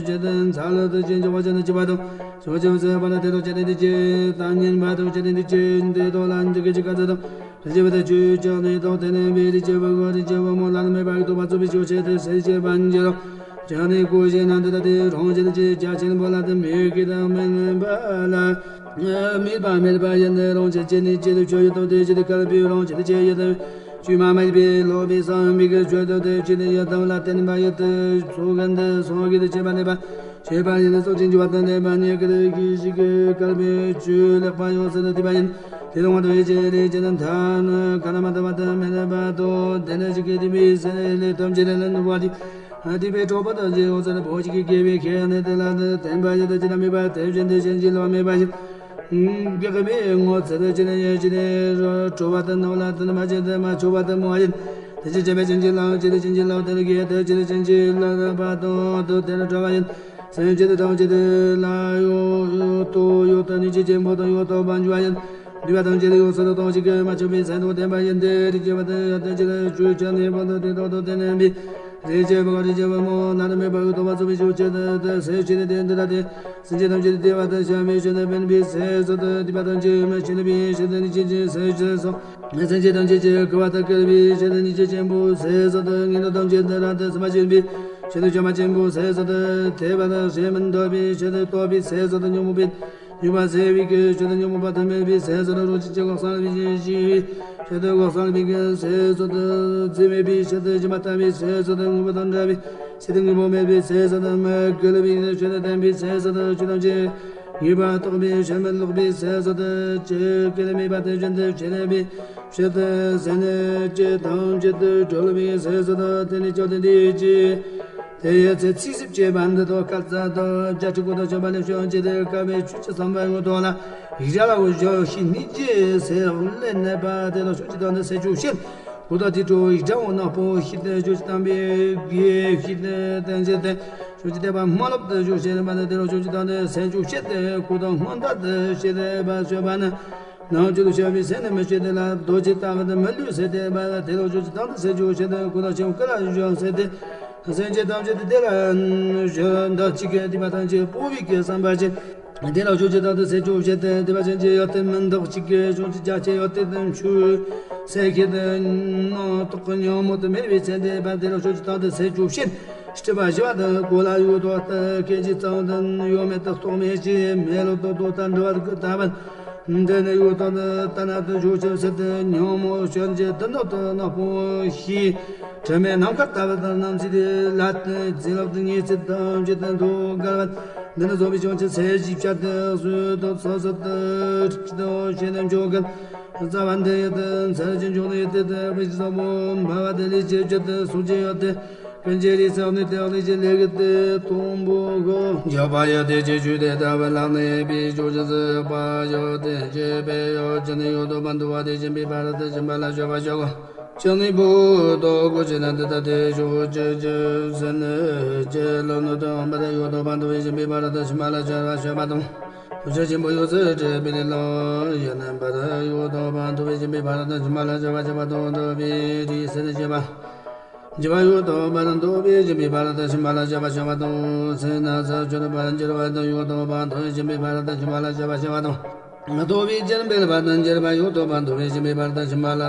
ཇི་ལྟར་འཚལ་ལོ་དུ་ཅན་འཇོག་པ་ཅན་ནི་ཅི་བ་དང་ཞོ་ཅན་ཟད་པ་ལ་དེ་དང་ཅི་ནི་དེ་ཅི་ལྟར་ཉན་པ་དང་ཅི་ནི་དེ་ཅི་འདི་དོ་ལ་འདི་སྐད་ཅེས་བཀའ་སྩལ་དང་། རིག་བྱེད་པ་དང་ཆོས་ཀྱང་ནི་དང་དེ་ནས་མི་རིག་བྱེད་པ་གོ་རིག་བྱེད་པ་མོ་ལ་ནི་མེད་པ་གི་རྟོག་པ་རྩོལ་བའི་ཆོས་ཆེད་དུ་སེལ་བྱེད་པ་འགྱུར་རོ། ཀྱང་ནི་གོ་ཞེ་ན་འདི་ལྟ་སྟེ་རང་བཞིན་གྱི་རྒྱ་ཆེན་པོ་ལ་དེ་མི་གི་དང་མི་ནུས་པ་ལ། མེད་པ་མེད་པ་ཡིན་ནི་རང་བཞིན་ཅན་ནི་ཅི་ལུགས་ཆོས་ཡོད་དོ་དེ་ཅི་ལུགས་སྐལ་པའི་རང་བཞིན་ཅན་ཡོད་དོ། བཅོས་མ་མེད་པའི་ལོག་པའི་བསམ་པའི་གི་ཆོས་དོ་དེ་ཅི་ནི་ཡོད་དམ་ལ་བརྟེན་པ་ཡོད་དེ་ཚོགས་ཀུན་ཏུ་སོང་གི་དེ་བྱེད་པ་ལས་པ། བྱེད་པ་ཡིན་ནི་སོགས་ཀྱི་འགྱུར་བ་དང་ལྡན་པ་ཉིད་ཀྱི་ལུགས་ཤིག་གི་སྐལ་པའི་ཆོས་ལེགས་པ་ཡོངས་སུ་དུ་བསྡུས་པ་ཡིན། དེ་ལ་དབང་དུ་ཡོད་ཅེས་རེ་ཅན་མཐའ་ནི་ཁ་ན་མ་ཐུབ་པ་དུ་མེད་པ་དོ། དེ་ནི་ཞིག་གི་དེ་མི་སེ་ལེ་ཐམས་ཅད་ལ་ནུབ་པ་དེ། དེ་བས་གྲོགས་པོ་དང་རྗེས་འོང་ཚར་བོ་ཞིག་གི་དགེ་བའི་ཁྱད་ནི་དེ་ལ་ནི་བརྟེན་པ་ཡོད་དུ་ཅི་ལ་མེད་པ་དེ་བཞིན་དུ་ཞེན་ཅིང་ལོག་མེད་པ་ཞིག་གི་མི་ངོ་ཚ་དུ་ཅི་ནི་ཡོད་ཅི་ནི་གྲོགས་པ་དུ་ནོ་ལ་དུ་ནི་མ་བྱེད་དུ་མ་ཆོག་པ་དུ་མོ་ཡིན། དེ་ཅི་བྱེད་པའི་ཅན་གྱི་ལའང་ཅི་དེ་ཅན་གྱི་ལའང་དེ་ནི་དགེ་དེ་ཅི་དེ་ཅན་གྱི་ལ་ནི་པ་དང་དུ་དེ་ནི་གྲོགས་པ་ཡིན། སེམས་ཅན་དུ་ཐམས་ཅད་དུ་ལ་ཡོད་དོ་ཡོད་དོ་ནི་ཅི་ཅན་པོ་དང་ཡོད་དོ་བ་འཇུ་བ་ཡིན། འདུས་པ་ཐམས་ཅད་ཡོངས་སུ་རྫོགས་ཤིང་མ་ཆགས་པའི་སེམས་དང་ལྡན་པ་ཡིན་ཏེ། རིག་བྱེད་པ་དང་ཡང་དག་ཅིག་ཆོས་ཅན་ནི་བོ་དང་དེ་དག་ཏུ་བརྟེན་པའི་རིག་བྱེད་པ་ག་རིག་བྱེད་པ་མོ་ལ་ནི་མེད་པ་གི་ཐོབ་པ་ཚུགས་པའི་ཆོས་ཅན་དུ་སེམས་ཅན་དེ་འདི་ལ་དེ། སེམས་ཅན་ཐམས་ཅད་བདེ་བ་དང་བྱམས་པའི་ཆོས་དང་ཕན་པའི་སེམས་སོགས་དང་སྡིག་པ་ཐམས་ཅད་མི་བྱེད་པའི་ཆོས་དང་ནི་ཅི་ཅན་སེམས་ཅན་སོགས། སེམས་ཅན་ཐམས་ཅད་ཀྱི་བསྐལ་བ་དང་བསྐལ་པའི་ཆོས་དང་ནི་ཅི་ཅན་པོ་སེམས་སོགས་དང་ངན་འགྲོ་ཐམས་ཅད་དང་རབ་ཏུ་སེམས་པ་ཆེན་པོའི་ཆོས་དང་བྱམས་པ་ཆེན་པོ་སེམས་སོགས་དང་དད་པ་དང་ཞེན་མི་འདོད་པའི་ཆོས་དང་རྟོགས་པའི་སེམས་སོགས་དང་ཉོན་མོངས་པའི་ཉོན་མོངས་པ་སེལ་བའི་གི་ཆོས་དང་ཉོན་མོངས་པ་དང་མེད་པའི་སེམས་སོགས་དང་རང་བཞིན་གྱིས་འགོག་སངས་པའི་ཞི་བའི་ཆོས་དང་འགོག་སངས་པའི་གི་སེམས་སོགས་དང་རྫས་མེད་པའི་ཆོས་དང་སྦྱིན་པ་བཏང་བའི་སེམས་སོགས་དང་དངོས་པོ་དང་བྲལ་བའི་ཆོས་དང་དངོས་པོ་མེད་པའི་སེམས་སོགས་དང་མི་བསྐལ་པའི་ཆོས་དང་ལྡན་པའི་སེམས་སོགས་དང་ཆོས་ཐམས་ཅད་ངེས་པར་རྟོགས་པའི་ཞེན་མི་ལོག་པའི་སེམས་སོགས་དང་ཆོས་བསྐལ་མེད་པ་དང་གཞན་དུ་བྱེད་ལས་པའི་ཕྱིར་དུ་སེམས་ནི་ཅི་ཐམས་ཅད་དུ་གྲོལ་བའི་སེམས་སོགས་དང་དེ་ནི་བཅོམ་ལྡན་འདས་ཀྱིས་དེ་ཡི་ཚེ་ཚིག་གསུམ་གྱི་བར་འདི་དག་སྐལ་བཟང་དང་བརྒྱད་ཁྲི་དགུ་དང་བཅོ་ལྔ་ལས་བྱུང་བྱས་ཏེ་དཀའ་བའི་ཆོས་ཀྱི་བསམ་པ་ཡོད་དོ་ལ་ཡིག་བརྒྱ་ལ་འོ་བཞི་ཤེས་ནི་རྗེས་སེ་ལས་ནད་པ་དེ་ལ་ཕྱོགས་ཀྱི་དང་དུ་སེལ་ཆོག་ཕྱིར། གོ་ད་དེ་འཕྲོ་ཡིག་བརྒྱ་འོ་ནག་པོ་ཤེས་ཏེ་ཕྱོགས་ཀྱི་དང་པའི་དགེ་ཤེས་ཏེ་བསྟན་བྱས་ཏེ་ཕྱོགས་ཀྱི་དད་པ་སྨོན་ལམ་དུ་བཞུགས་ཤེས་པ་ནི་དེ་ལ་ཕྱོགས་ཀྱི་དང་དུ་སེལ་ཆོག་ཕྱིར་ཏེ་གོ་ད་སྔོན་དག་ཏུ་ཤེས་ཏེ་བ་སྤྱོད་པ་ནི། ནང་བཅུད་དུ་བྱ་བའི་སེམས་ནི་མི་བྱེད་དེ་ལ་རྡོ་རྗེ་ལྟ་བུ་དུ་མི་ལུས་ཟེར་ཏེ་བ་དེ་ལ་ཕྱོགས་ཀྱི་དང་དུ་སེལ་ཆོག་ཕྱིར་ཏེ་གོ་ད་ཆེན་པོ་ཀུན་ལ་བཞག་ཟེར་ཏེ། སེམས་ཅན་ཐམས་ཅད་དུ་དེ་ལ་བཞག་འདི་གཅིག་གི་སྡིག་པ་ཐམས་ཅད་སྤོང་བའི་གི་བསམ་པ་ཅན། དེ་ལ་ཕྱོགས་ཀྱི་དང་དུ་སེལ་ཆོག་ཕྱིར་ཏེ་སྡིག་པ་ཅན་གྱི་ཡོན་ཏན་མི་འདག་གཅིག་གི་ཕྱོགས་ཀྱི་རྒྱ་ཆེ་ཡོན་ཏན་དུ་འཆུག་སེལ་ཁྱེད་དུ་སྣང་རྟོག་གི་ཉོན་མོངས་དུ་མེད་པའི་ཚེ་འདས་པ་དེ་ལ་ཕྱོགས་ཀྱི་དང་དུ་སེལ་ཆོག་ཕྱིར། སྤྲུལ་པ་ཞི་བ་དང་གོ་ལ་ཡུག་ཏོ་ལྟར་སྐད་ཅིག་ཙམ་དུ་ཡོད་མེད་དུ་རྟོག་མེད་ཀྱི་མེ་ལོ་ཏོག་ཏོ་ལྟར་འགྲོ་བ་ཀུན་ལྟ་བུ། འདི་ནི་ཡུག་ཏོ་ནི་ལྟ་ན་དུ་འཇོག་ཆེ་ཟེར་ཏེ་ཉོན་མོངས་སྐྱོན་གྱི་དུ་ནོ་དུ་ནག་པོ་ཞིག་དྲི་མེད་ནམ་མཁའ་ལྟ་བུ་དང་རྣམ་ཤེས་དེ་ལ་བརྟེན་བྱིན་རླབས་དང་ཉེར་འཚེ་ཐམས་ཅད་དུ་འདུ་འགལ་བ། འདི་ནི་རྫོགས་པའི་བྱང་ཆུབ་སེམས་ཀྱི་ཆར་དུ་སོས་དང་སོ་སོ་དུ་ཁྲིག་དང་ཞེན་དུ་འཇོག་གི། རྩ་བ་འདི་ཡོད་དེ་མཚར་གྱི་འཇོག་ནི་ཡོད་དེ་དེ་བའི་བཟང་པོ་འབར་བ་དེ་ལས་ཆེ་བརྗོད་དེ་སུ་ཅི་ཡོད་དེ། ཀུན་གྱི་རིགས་སུ་གནས་ཏེ་ལས་ཀྱི་ལས་ཀྱི་དེ་དང་པོ་གོ། འཇོག་པ་ཡོད་དེ་ཆེ་ཆུང་དེ་ལྟ་བུ་ལ་གནས་པའི་ཕྱོགས་ཀྱི་ཟིལ་པ་ཡོད་དེ་ཆེ་བའི་ཡོད་ཅི་ནི་ཡོད་དོ་བ་འདུ་བ་དེ་བཞིན་པའི་བར་དུ་ཕྱིན་པ་ལ་སྤྱོད་པ་སྤྱོད་གོ། ཅི་ནི་བུ་དོ་གོ་ཅི་ན་དེ་ལྟ་དེ་ཕྱོགས་ཀྱི་ཅི་ཟིན་ནི་ཅི་ལོ་ནི་དང་བར་ཡོད་དོ་བ་འདུ་བ་བཞིན་པའི་བར་དུ་ཕྱིན་པ་ལ་སྤྱོད་པ་སྤྱོད་པ་དང་། ཐུགས་རྗེ་ཆེན་པོ་ཡོངས་སུ་གྲུབ་པའི་ལམ། ཡང་ན་བར་དུ་ཡོད་དོ་བར་འཐོར་བའི་སྦྱིན་པའི་ཕ་རོལ་ཏུ་ཕྱིན་པ་ལ་སྦྱར་བར་བྱ་བ་དང་། འདོད་པའི་རིགས་སུ་སྐྱེས་པ་སྐྱེས་པ་ཡོད་དོ་བར་འཐོར་བའི་སྦྱིན་པའི་ཕ་རོལ་ཏུ་ཕྱིན་པ་ལ་སྦྱར་བར་བྱ་བ་དང་། སེར་སྣ་ཚོགས་ཆོད་པར་འགྱུར་བ་དང་ཡོད་དོ་བར་འཐོར་བའི་སྦྱིན་པའི་ཕ་རོལ་ཏུ་ཕྱིན་པ་ལ་སྦྱར་བར་བྱ་བ་དང་། མི་རྟོག་པའི་རྐྱེན་འཕེལ་བ་དང་འགྱུར་བ་ཡོད་དོ་བར་འཐོར་བའི་སྦྱིན་པའི་ཕ་རོལ་ཏུ་ཕྱིན་པ་ལ་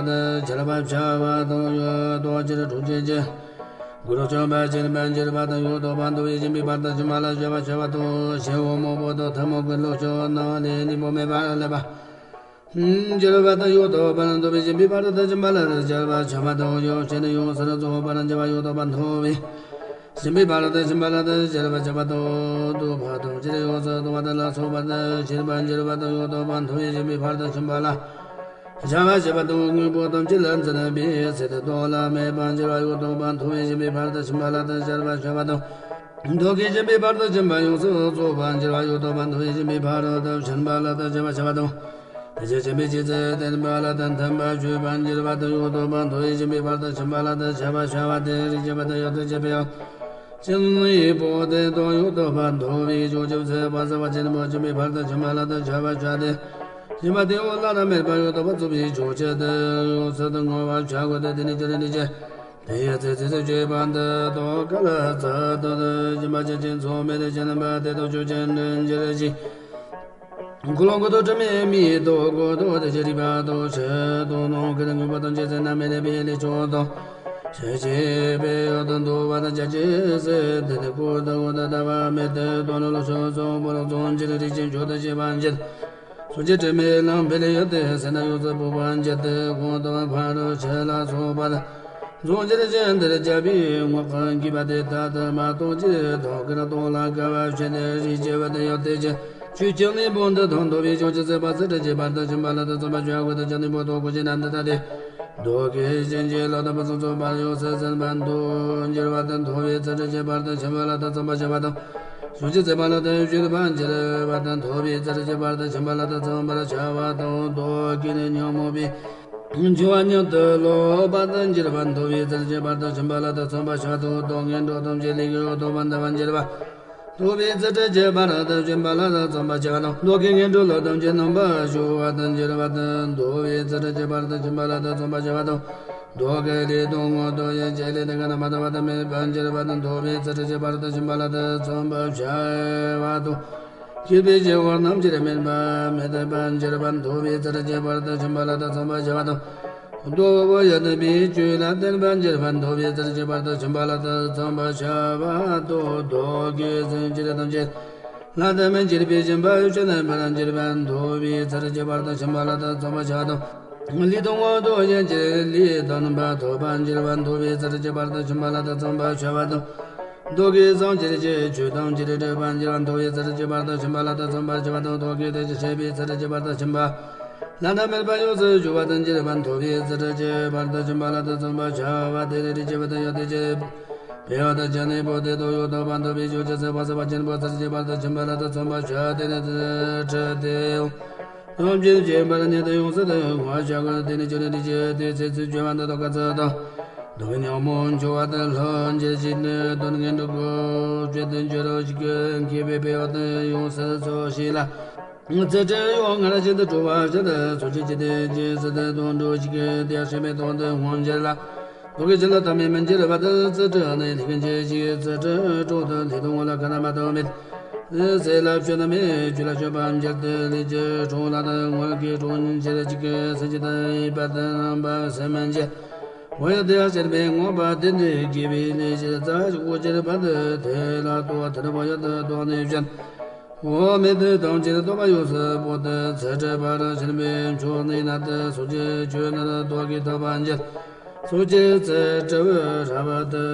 སྦྱར་བར་བྱ་བ་དང་། ཡོད་དོ་ཅིར་འཁྲུག་ཅན་གྱི་གུ་རུ་བྱམས་པ་ཅན་པར་འགྱུར་བ་དང་ཡོད་དོ་བར་འཐོར་བའི་སྦྱིན་པའི་ཕ་རོལ་ཏུ་ཕྱིན་པ་ལ་སྦྱར་བར་བྱ་བ་དང་། ཞེ་བོ་མང་པོ་དང་ཐུན་མོང་གི་ལུགས་ཀྱང་ནང་ལས་གཉེན་པོ་མེད་པར་བསླབ་པ། འགྱུར་བ་དང་ཡོད་དོ་བར་འཐོར་བའི་སྦྱིན་པའི་ཕ་རོལ་ཏུ་ཕྱིན་པ་ལ་སྦྱར་བར་བྱ་བ་དང་། ཡོད་ཅེས་ནི་ཡོངས་སུ་རྫོགས་པར་འགྱུར་བ་ཡོད་དོ་བར་འཐོར་བའི་སྦྱིན་པའི་ཕ་རོལ་ཏུ་ཕྱིན་པ་ལ་སྦྱར་བར་བྱ་བ་དང་། སྡུག་པ་དང་ཅིར་ཡོངས་སུ་གཏོང་བ་དང་ལ་སོགས་པ་དང་ཞེན་པར་འགྱུར་བ་དང་ཡོད་དོ་བར་འཐོར་བའི་སྦྱིན་པའི་ཕ་རོལ་ཏུ་ཕྱིན་པ་ལ་སྦྱར་བར་བྱ་བ་དང་། དངོས་པོ་ཐམས་ཅད་ལ་འཛིན་པའི་སེམས་དེ་བདག་ལ་མེད་པར་འགྱུར་བ་ཡོད་དོ་བར་འཐོར་བའི་སྦྱིན་པའི་ཕ་རོལ་ཏུ་ཕྱིན་པ་ལ་སྦྱར་བར་བྱ་བ་དང་། བདག་གི་སྦྱིན་པའི་ཕ་རོལ་ཏུ་ཕྱིན་པ་ཡོངས་སུ་རྫོགས་པར་འགྱུར་བ་ཡོད་དོ་བར་འཐོར་བའི་སྦྱིན་པའི་ཕ་རོལ་ཏུ་ཕྱིན་པ་ལ་སྦྱར་བར་བྱ་བ་དང་། དེ་ཕྱིར་སྦྱིན་པའི་སྤྱི་རྫས་བསྟན་པ་ལ་དོན་མཐུན་པར་སྤྱོད་པར་འགྱུར་བ་དང་ཡོད་དོ་བར་འཐོར་བའི་སྦྱིན་པའི་ཕ་རོལ་ཏུ་ཕྱིན་པ་ལ་སྦྱར་བར་བྱ་བ་སྟེ། རིགས་ཀྱི་བུ་དང་ཡང་དག་བྱེད་པའི་ཡང་ཅན་ཡི་བུ་དེ་དང་ཡོད་དོ་བར་འཐོར་བའི་ཕྱོགས་ཀྱི་ཚེ་བར་ས་བ་ཅན་པོ་སྦྱིན་པའི་ཕ་རོལ་ཏུ་ཕྱིན་པ་ལ་སྦྱར་བར་བྱ་སྟེ། སྦྱིན་པ་དེ་འོ་བླ་ན་མེད་པ་ཡོད་དོ་བར་རྫོགས་པའི་ཕྱོགས་ཀྱི་དེ་ཡོངས་སུ་བསྔོ་བར་བྱ་དགོས་ཏེ། དེ་ནི་ཅི་རིགས་ནི་ཅི། དེ་ཡི་ཚེ་ཚེ་ཚེ་སྤྱོད་པ་འདི་དང་ག་ལ་ཚར་དུ་སྦྱིན་པ་བྱེད་ཅིང་ཚོགས་མེད་དུ་བྱིན་པ་དེ་དག་ཆོས་ཅན་དུ་འགྱུར་ཞིང་། ཀུན་སློང་ཀུན་ཏུ་དྲི་མེད་མིག་ཏོ་ཀུན་ཏུ་དེ་བཞིན་རིག་པ་དང་ཕྱི་དང་ནང་གི་དངོས་པོ་ཐམས་ཅད་ཟད་ན་མི་གནས་པའི་ལས་བྱང་དང་། ཞི་བྱེད་པའི་ཡུལ་དུ་འདུ་བ་དང་བཅས་ཀྱི་སེམས་དེ་ནི་ཀུན་ཏུ་ཀུན་ཏུ་ལྟ་བ་མེད་དེ། དོན་ལ་ལོག་ཕྱོགས་སུ་སྤོ་ལོ་ཚོགས་ཀྱི་རིགས་ཀྱི་མཆོག་ཏུ་སྐྱེ་བ་འགྱུར། སོ་སྐྱེ་དྲི་མེད་ལམ་འཕེལ་ཡུལ་དེ་སེར་སྣ་ཡོངས་སུ་སྤོ་བ་འགྱུར་ཏེ། གོང་དུ་ཕ་རོལ་ཕྱིན་ལ་སོགས་པ་རྫོགས་འགྱུར་ཅན་དེར་སྦྱར་བའི་ངག་གི་བགྱི་བ་དེ་ལྟ་དུ་མ་གཏོང་ཅིག་དང་། ཀུན་སློང་ལ་དགའ་བ་བྱས་ནས་རིགས་ཀྱི་བུ་དེ་ཡང་དེ་ཅི་ཆོས་ཀྱང་ནི་བོ་འདི་དང་འདོད་པའི་ཕྱོགས་ཀྱི་ཚེ་བར་ཚེ་སྲིད་ཀྱི་བར་དུ་ཕྱིན་པ་ལ་དེ་ཚངས་པར་སྤྱོད་དགོས་ཏེ། ཀྱང་ནི་བོ་དོ་ཀུན་གཞི་ན་འདི་ལྟ་སྟེ། བདག་གིས་བྱིན་གྱིས་བརླབ་ཏུ་ཕུན་སུམ་ཚོགས་པར་ཡོངས་སུ་ཟིན་པ་དང་། འགྱུར་བ་དང་འཐོར་བའི་ཚེ་སྲིད་ཀྱི་བར་དུ་ཕྱིན་པ་ལ་དེ་ཚངས་པར་བྱ་བ་དང་། ཕྱོགས་ཀྱི་ཚེ་བར་ལ་དེ་བཞུད་པ་འགྱུར་བ་དང་། འཐོར་བའི་ཚེ་སྲིད་ཀྱི་བར་དུ་ཕྱིན་པ་ལ་དེ་ཚངས་པར་བྱ་བ་དང་། བདག་གིས་ནི་ཉོན་མོངས་པའི་འགྱུར་བ་ཉིད་དུ་ལོག་པ་དང་། འགྱུར་བ་འཐོར་བའི་ཚེ་སྲིད་ཀྱི་བར་དུ་ཕྱིན་པ་ལ་དེ་ཚངས་པར་བྱ་བ་དང་། བདག་ངན་འགྲོ་ཐམས་ཅད་ལས་ཀྱི་འོག་ཏུ་མ་འདའ་བར་འགྱུར་བ་འཐོར་བའི་ཚེ་སྲིད་ཀྱི་བར་དུ་ཕྱིན་པ་ལ་དེ་ཚངས་པར་བྱ་བ་དང་། བདག་གིས་ངན་འགྲོ་ལ་ཐམས་ཅད་རྣམ་པར་སྦྱོར་བ་དང་། འགྱུར་བ་དང་འཐོར་བའི་ཚེ་སྲིད་ཀྱི་བར་དུ་ཕྱིན་པ་ལ་དེ་ཚངས་པར་བྱ་བ་དང་། བདག་གི་ལུས་དང་ངག་དང་ཡིད་ཀྱི་ལས་དེ་གང་རྣམ་པར་དག་པ་དང་མེད་པར་འགྱུར་བ་དང་། འཐོར་བའི་ཚེ་སྲིད་ཀྱི་བར་དུ་ཕྱིན་པ་ལ་དེ་ཚངས་པར་བྱ་བ་དང་། སྐྱེས་པའི་སྐྱེ་བོ་རྣམས་ཀྱིས་སྨིན་པ་མི་བདེན་པར་འགྱུར་བ་འཐོར་བའི་ཚེ་སྲིད་ཀྱི་བར་དུ་ཕྱིན་པ་ལ་དེ་ཚངས་པར་བྱ་བ་དང་། བདག་པོ་ཡོན་ཏན་པའི་ཆོས་ལ་བརྟེན་པར་འགྱུར་བ་འཐོར་བའི་ཚེ་སྲིད་ཀྱི་བར་དུ་ཕྱིན་པ་ལ་དེ་ཚངས་པར་བྱ་བ་དང་། བདག་གིས་སེམས་ཅན་ཐམས་ཅད་ལ་དམ་པའི་སྦྱིན་པ་ཞུས་ནས་འཕེལ་བར་འགྱུར་བ་འཐོར་བའི་ཚེ་སྲིད་ཀྱི་བར་དུ་ཕྱིན་པ་ལ་དེ་ཚངས་པར་བྱ་བ་དང་། ལུས་དང་ངག་དང་ཡིད་ཀྱི་ལས་དང་རྣམ་པར་དག་པར་འགྱུར་བ་འཐོར་བའི་ཚེ་སྲིད་ཀྱི་བར་དུ་ཕྱིན་པ་ལ་དེ་ཚངས་པར་བྱ་བ་དང་། བདག་གིས་སངས་རྒྱས་ཀྱི་ཆོས་ཐམས་ཅད་སྒྲུབ་པར་འགྱུར་བ་འཐོར་བའི་ཚེ་སྲིད་ཀྱི་བར་དུ་ཕྱིན་པ་ལ་དེ་ཚངས་པར་བྱ་བ་དང་། བདག་གིས་ཐེག་ཆེན་བཤད་པའི་ཚེ་སྲིད་ཀྱི་བར་དུ་ཕྱིན་པ་ལ་ནི་མེད་པར་ཡོངས་སུ་གྱུར་པ་དང་འགྱུར་བ་འཐོར་བའི་ཚེ་སྲིད་ཀྱི་བར་དུ་ཕྱིན་པ་ལ་དེ་ཚངས་པར་བྱ་བ་སྟེ། དེ་ནི་རིགས་ཀྱི་བུ་དེ་ཡང་དེ་ཕྱིར་འཕེལ་བ་དང་། ཀྱང་ནི་བོ་དེ་དག་ཡོད་དོ་བར་འཐོར་བའི་ཕྱོགས་ཀྱི་ཚེ་བར་ས་བ་ཅན་པོ་ཚེ་སྲིད་ཀྱི་བར་དུ་ཕྱིན་པ་ལ་དེ་ཚངས་པར་བྱ་སྟེ། དེ་ནི་ཚེ་སྲིད་དེ་ཡང་ཐམས་ཅད་མཁྱེན་པ་ཉིད་དུ་ཡོངས་སུ་དག་པར་བྱ་དགོས། དེ་ནི་ཅི་རིགས་ནི་ཅི། དེའི་ཚེ་ཚུལ་འཆོས་པ་འདི་དག་ག་ཚོད་དང་། བདག་གི་ཉོན་མོངས་འཆོར་བ་དང་ལྷག་འགྱུར་ཞིང་ནི། དོན་ངན་འགྲོ་ཀུན་བྱེད་དུ་འགྱུར་རོ་ཞིག། མཁས་པས་འཕེལ་བ་དང་ཡོངས་སུ་རྫོགས་ཤིང་ལ། ཚེ་སྲིད་ཡང་སྔར་བཞིན་དུ་སྤྲོ་བ་བྱེད་དུ་སོ་སྐྱེ་ཇི་སྲིད་དུ་འགྲོ་ཞིག། དེ་ཡང་སྲིད་པའི་དོན་དུ་སྔོན་འགྱུར་ལ། བདག་གིས་ཅི་ལ་ཐབས་མེད་མི་འགྱུར་བར་དུ་ཚེ་སྲིད་ནི་ལྷག་འགྱུར་ཞིང་། ཚེ་སྲིད་གྲོགས་དང་ལྷའི་དང་ངོ་ལ་གང་རྣམ་པ་དག་མེད། ཚེ་ལ་སྤྱོད་ནི་མེད། ཆོས་ལ་སྤྱོད་པ་འགྱུར་ཏེ། ལྷའི་གྲོགས་ལ་དང་ངོ་ལ་གི་གྲོགས་ཉིད་ཕྱིར་ཞིག། སེམས་ཅན་དང་ཡིན་པ་དང་རྣམ་པ་སེམས་མི་འགྱུར། འོ་ཡང་དེ་ཡང་སྲིད་པའི་མངོན་པ་དེ་ནི་དགེ་བའི་ལས་ཀྱི་རྩ་ཞིག་འོ་གྱུར་པ་དེ་དེ་ལ་ལྟོས། དེ་ནི་བོ་ཡང་དེ་ལྟོས་ནས་བཞིན། འོ་མེ་དེ་ཐམས་ཅད་རྟོག་པ་ཡོངས་སུ་སྤངས་ཏེ། ཚེ་སྲིད་པར་ཕྱིན་པའི་མཆོག་ནི་ནཱ་ཏེ་སོ་སྐྱེ་ཁྱོད་ནི་བདག་གིས་ཐོབ་པར་འགྱུར། སོ་སྐྱེ་ཚེ་སྲིད་པའི་རབ་ཏུ་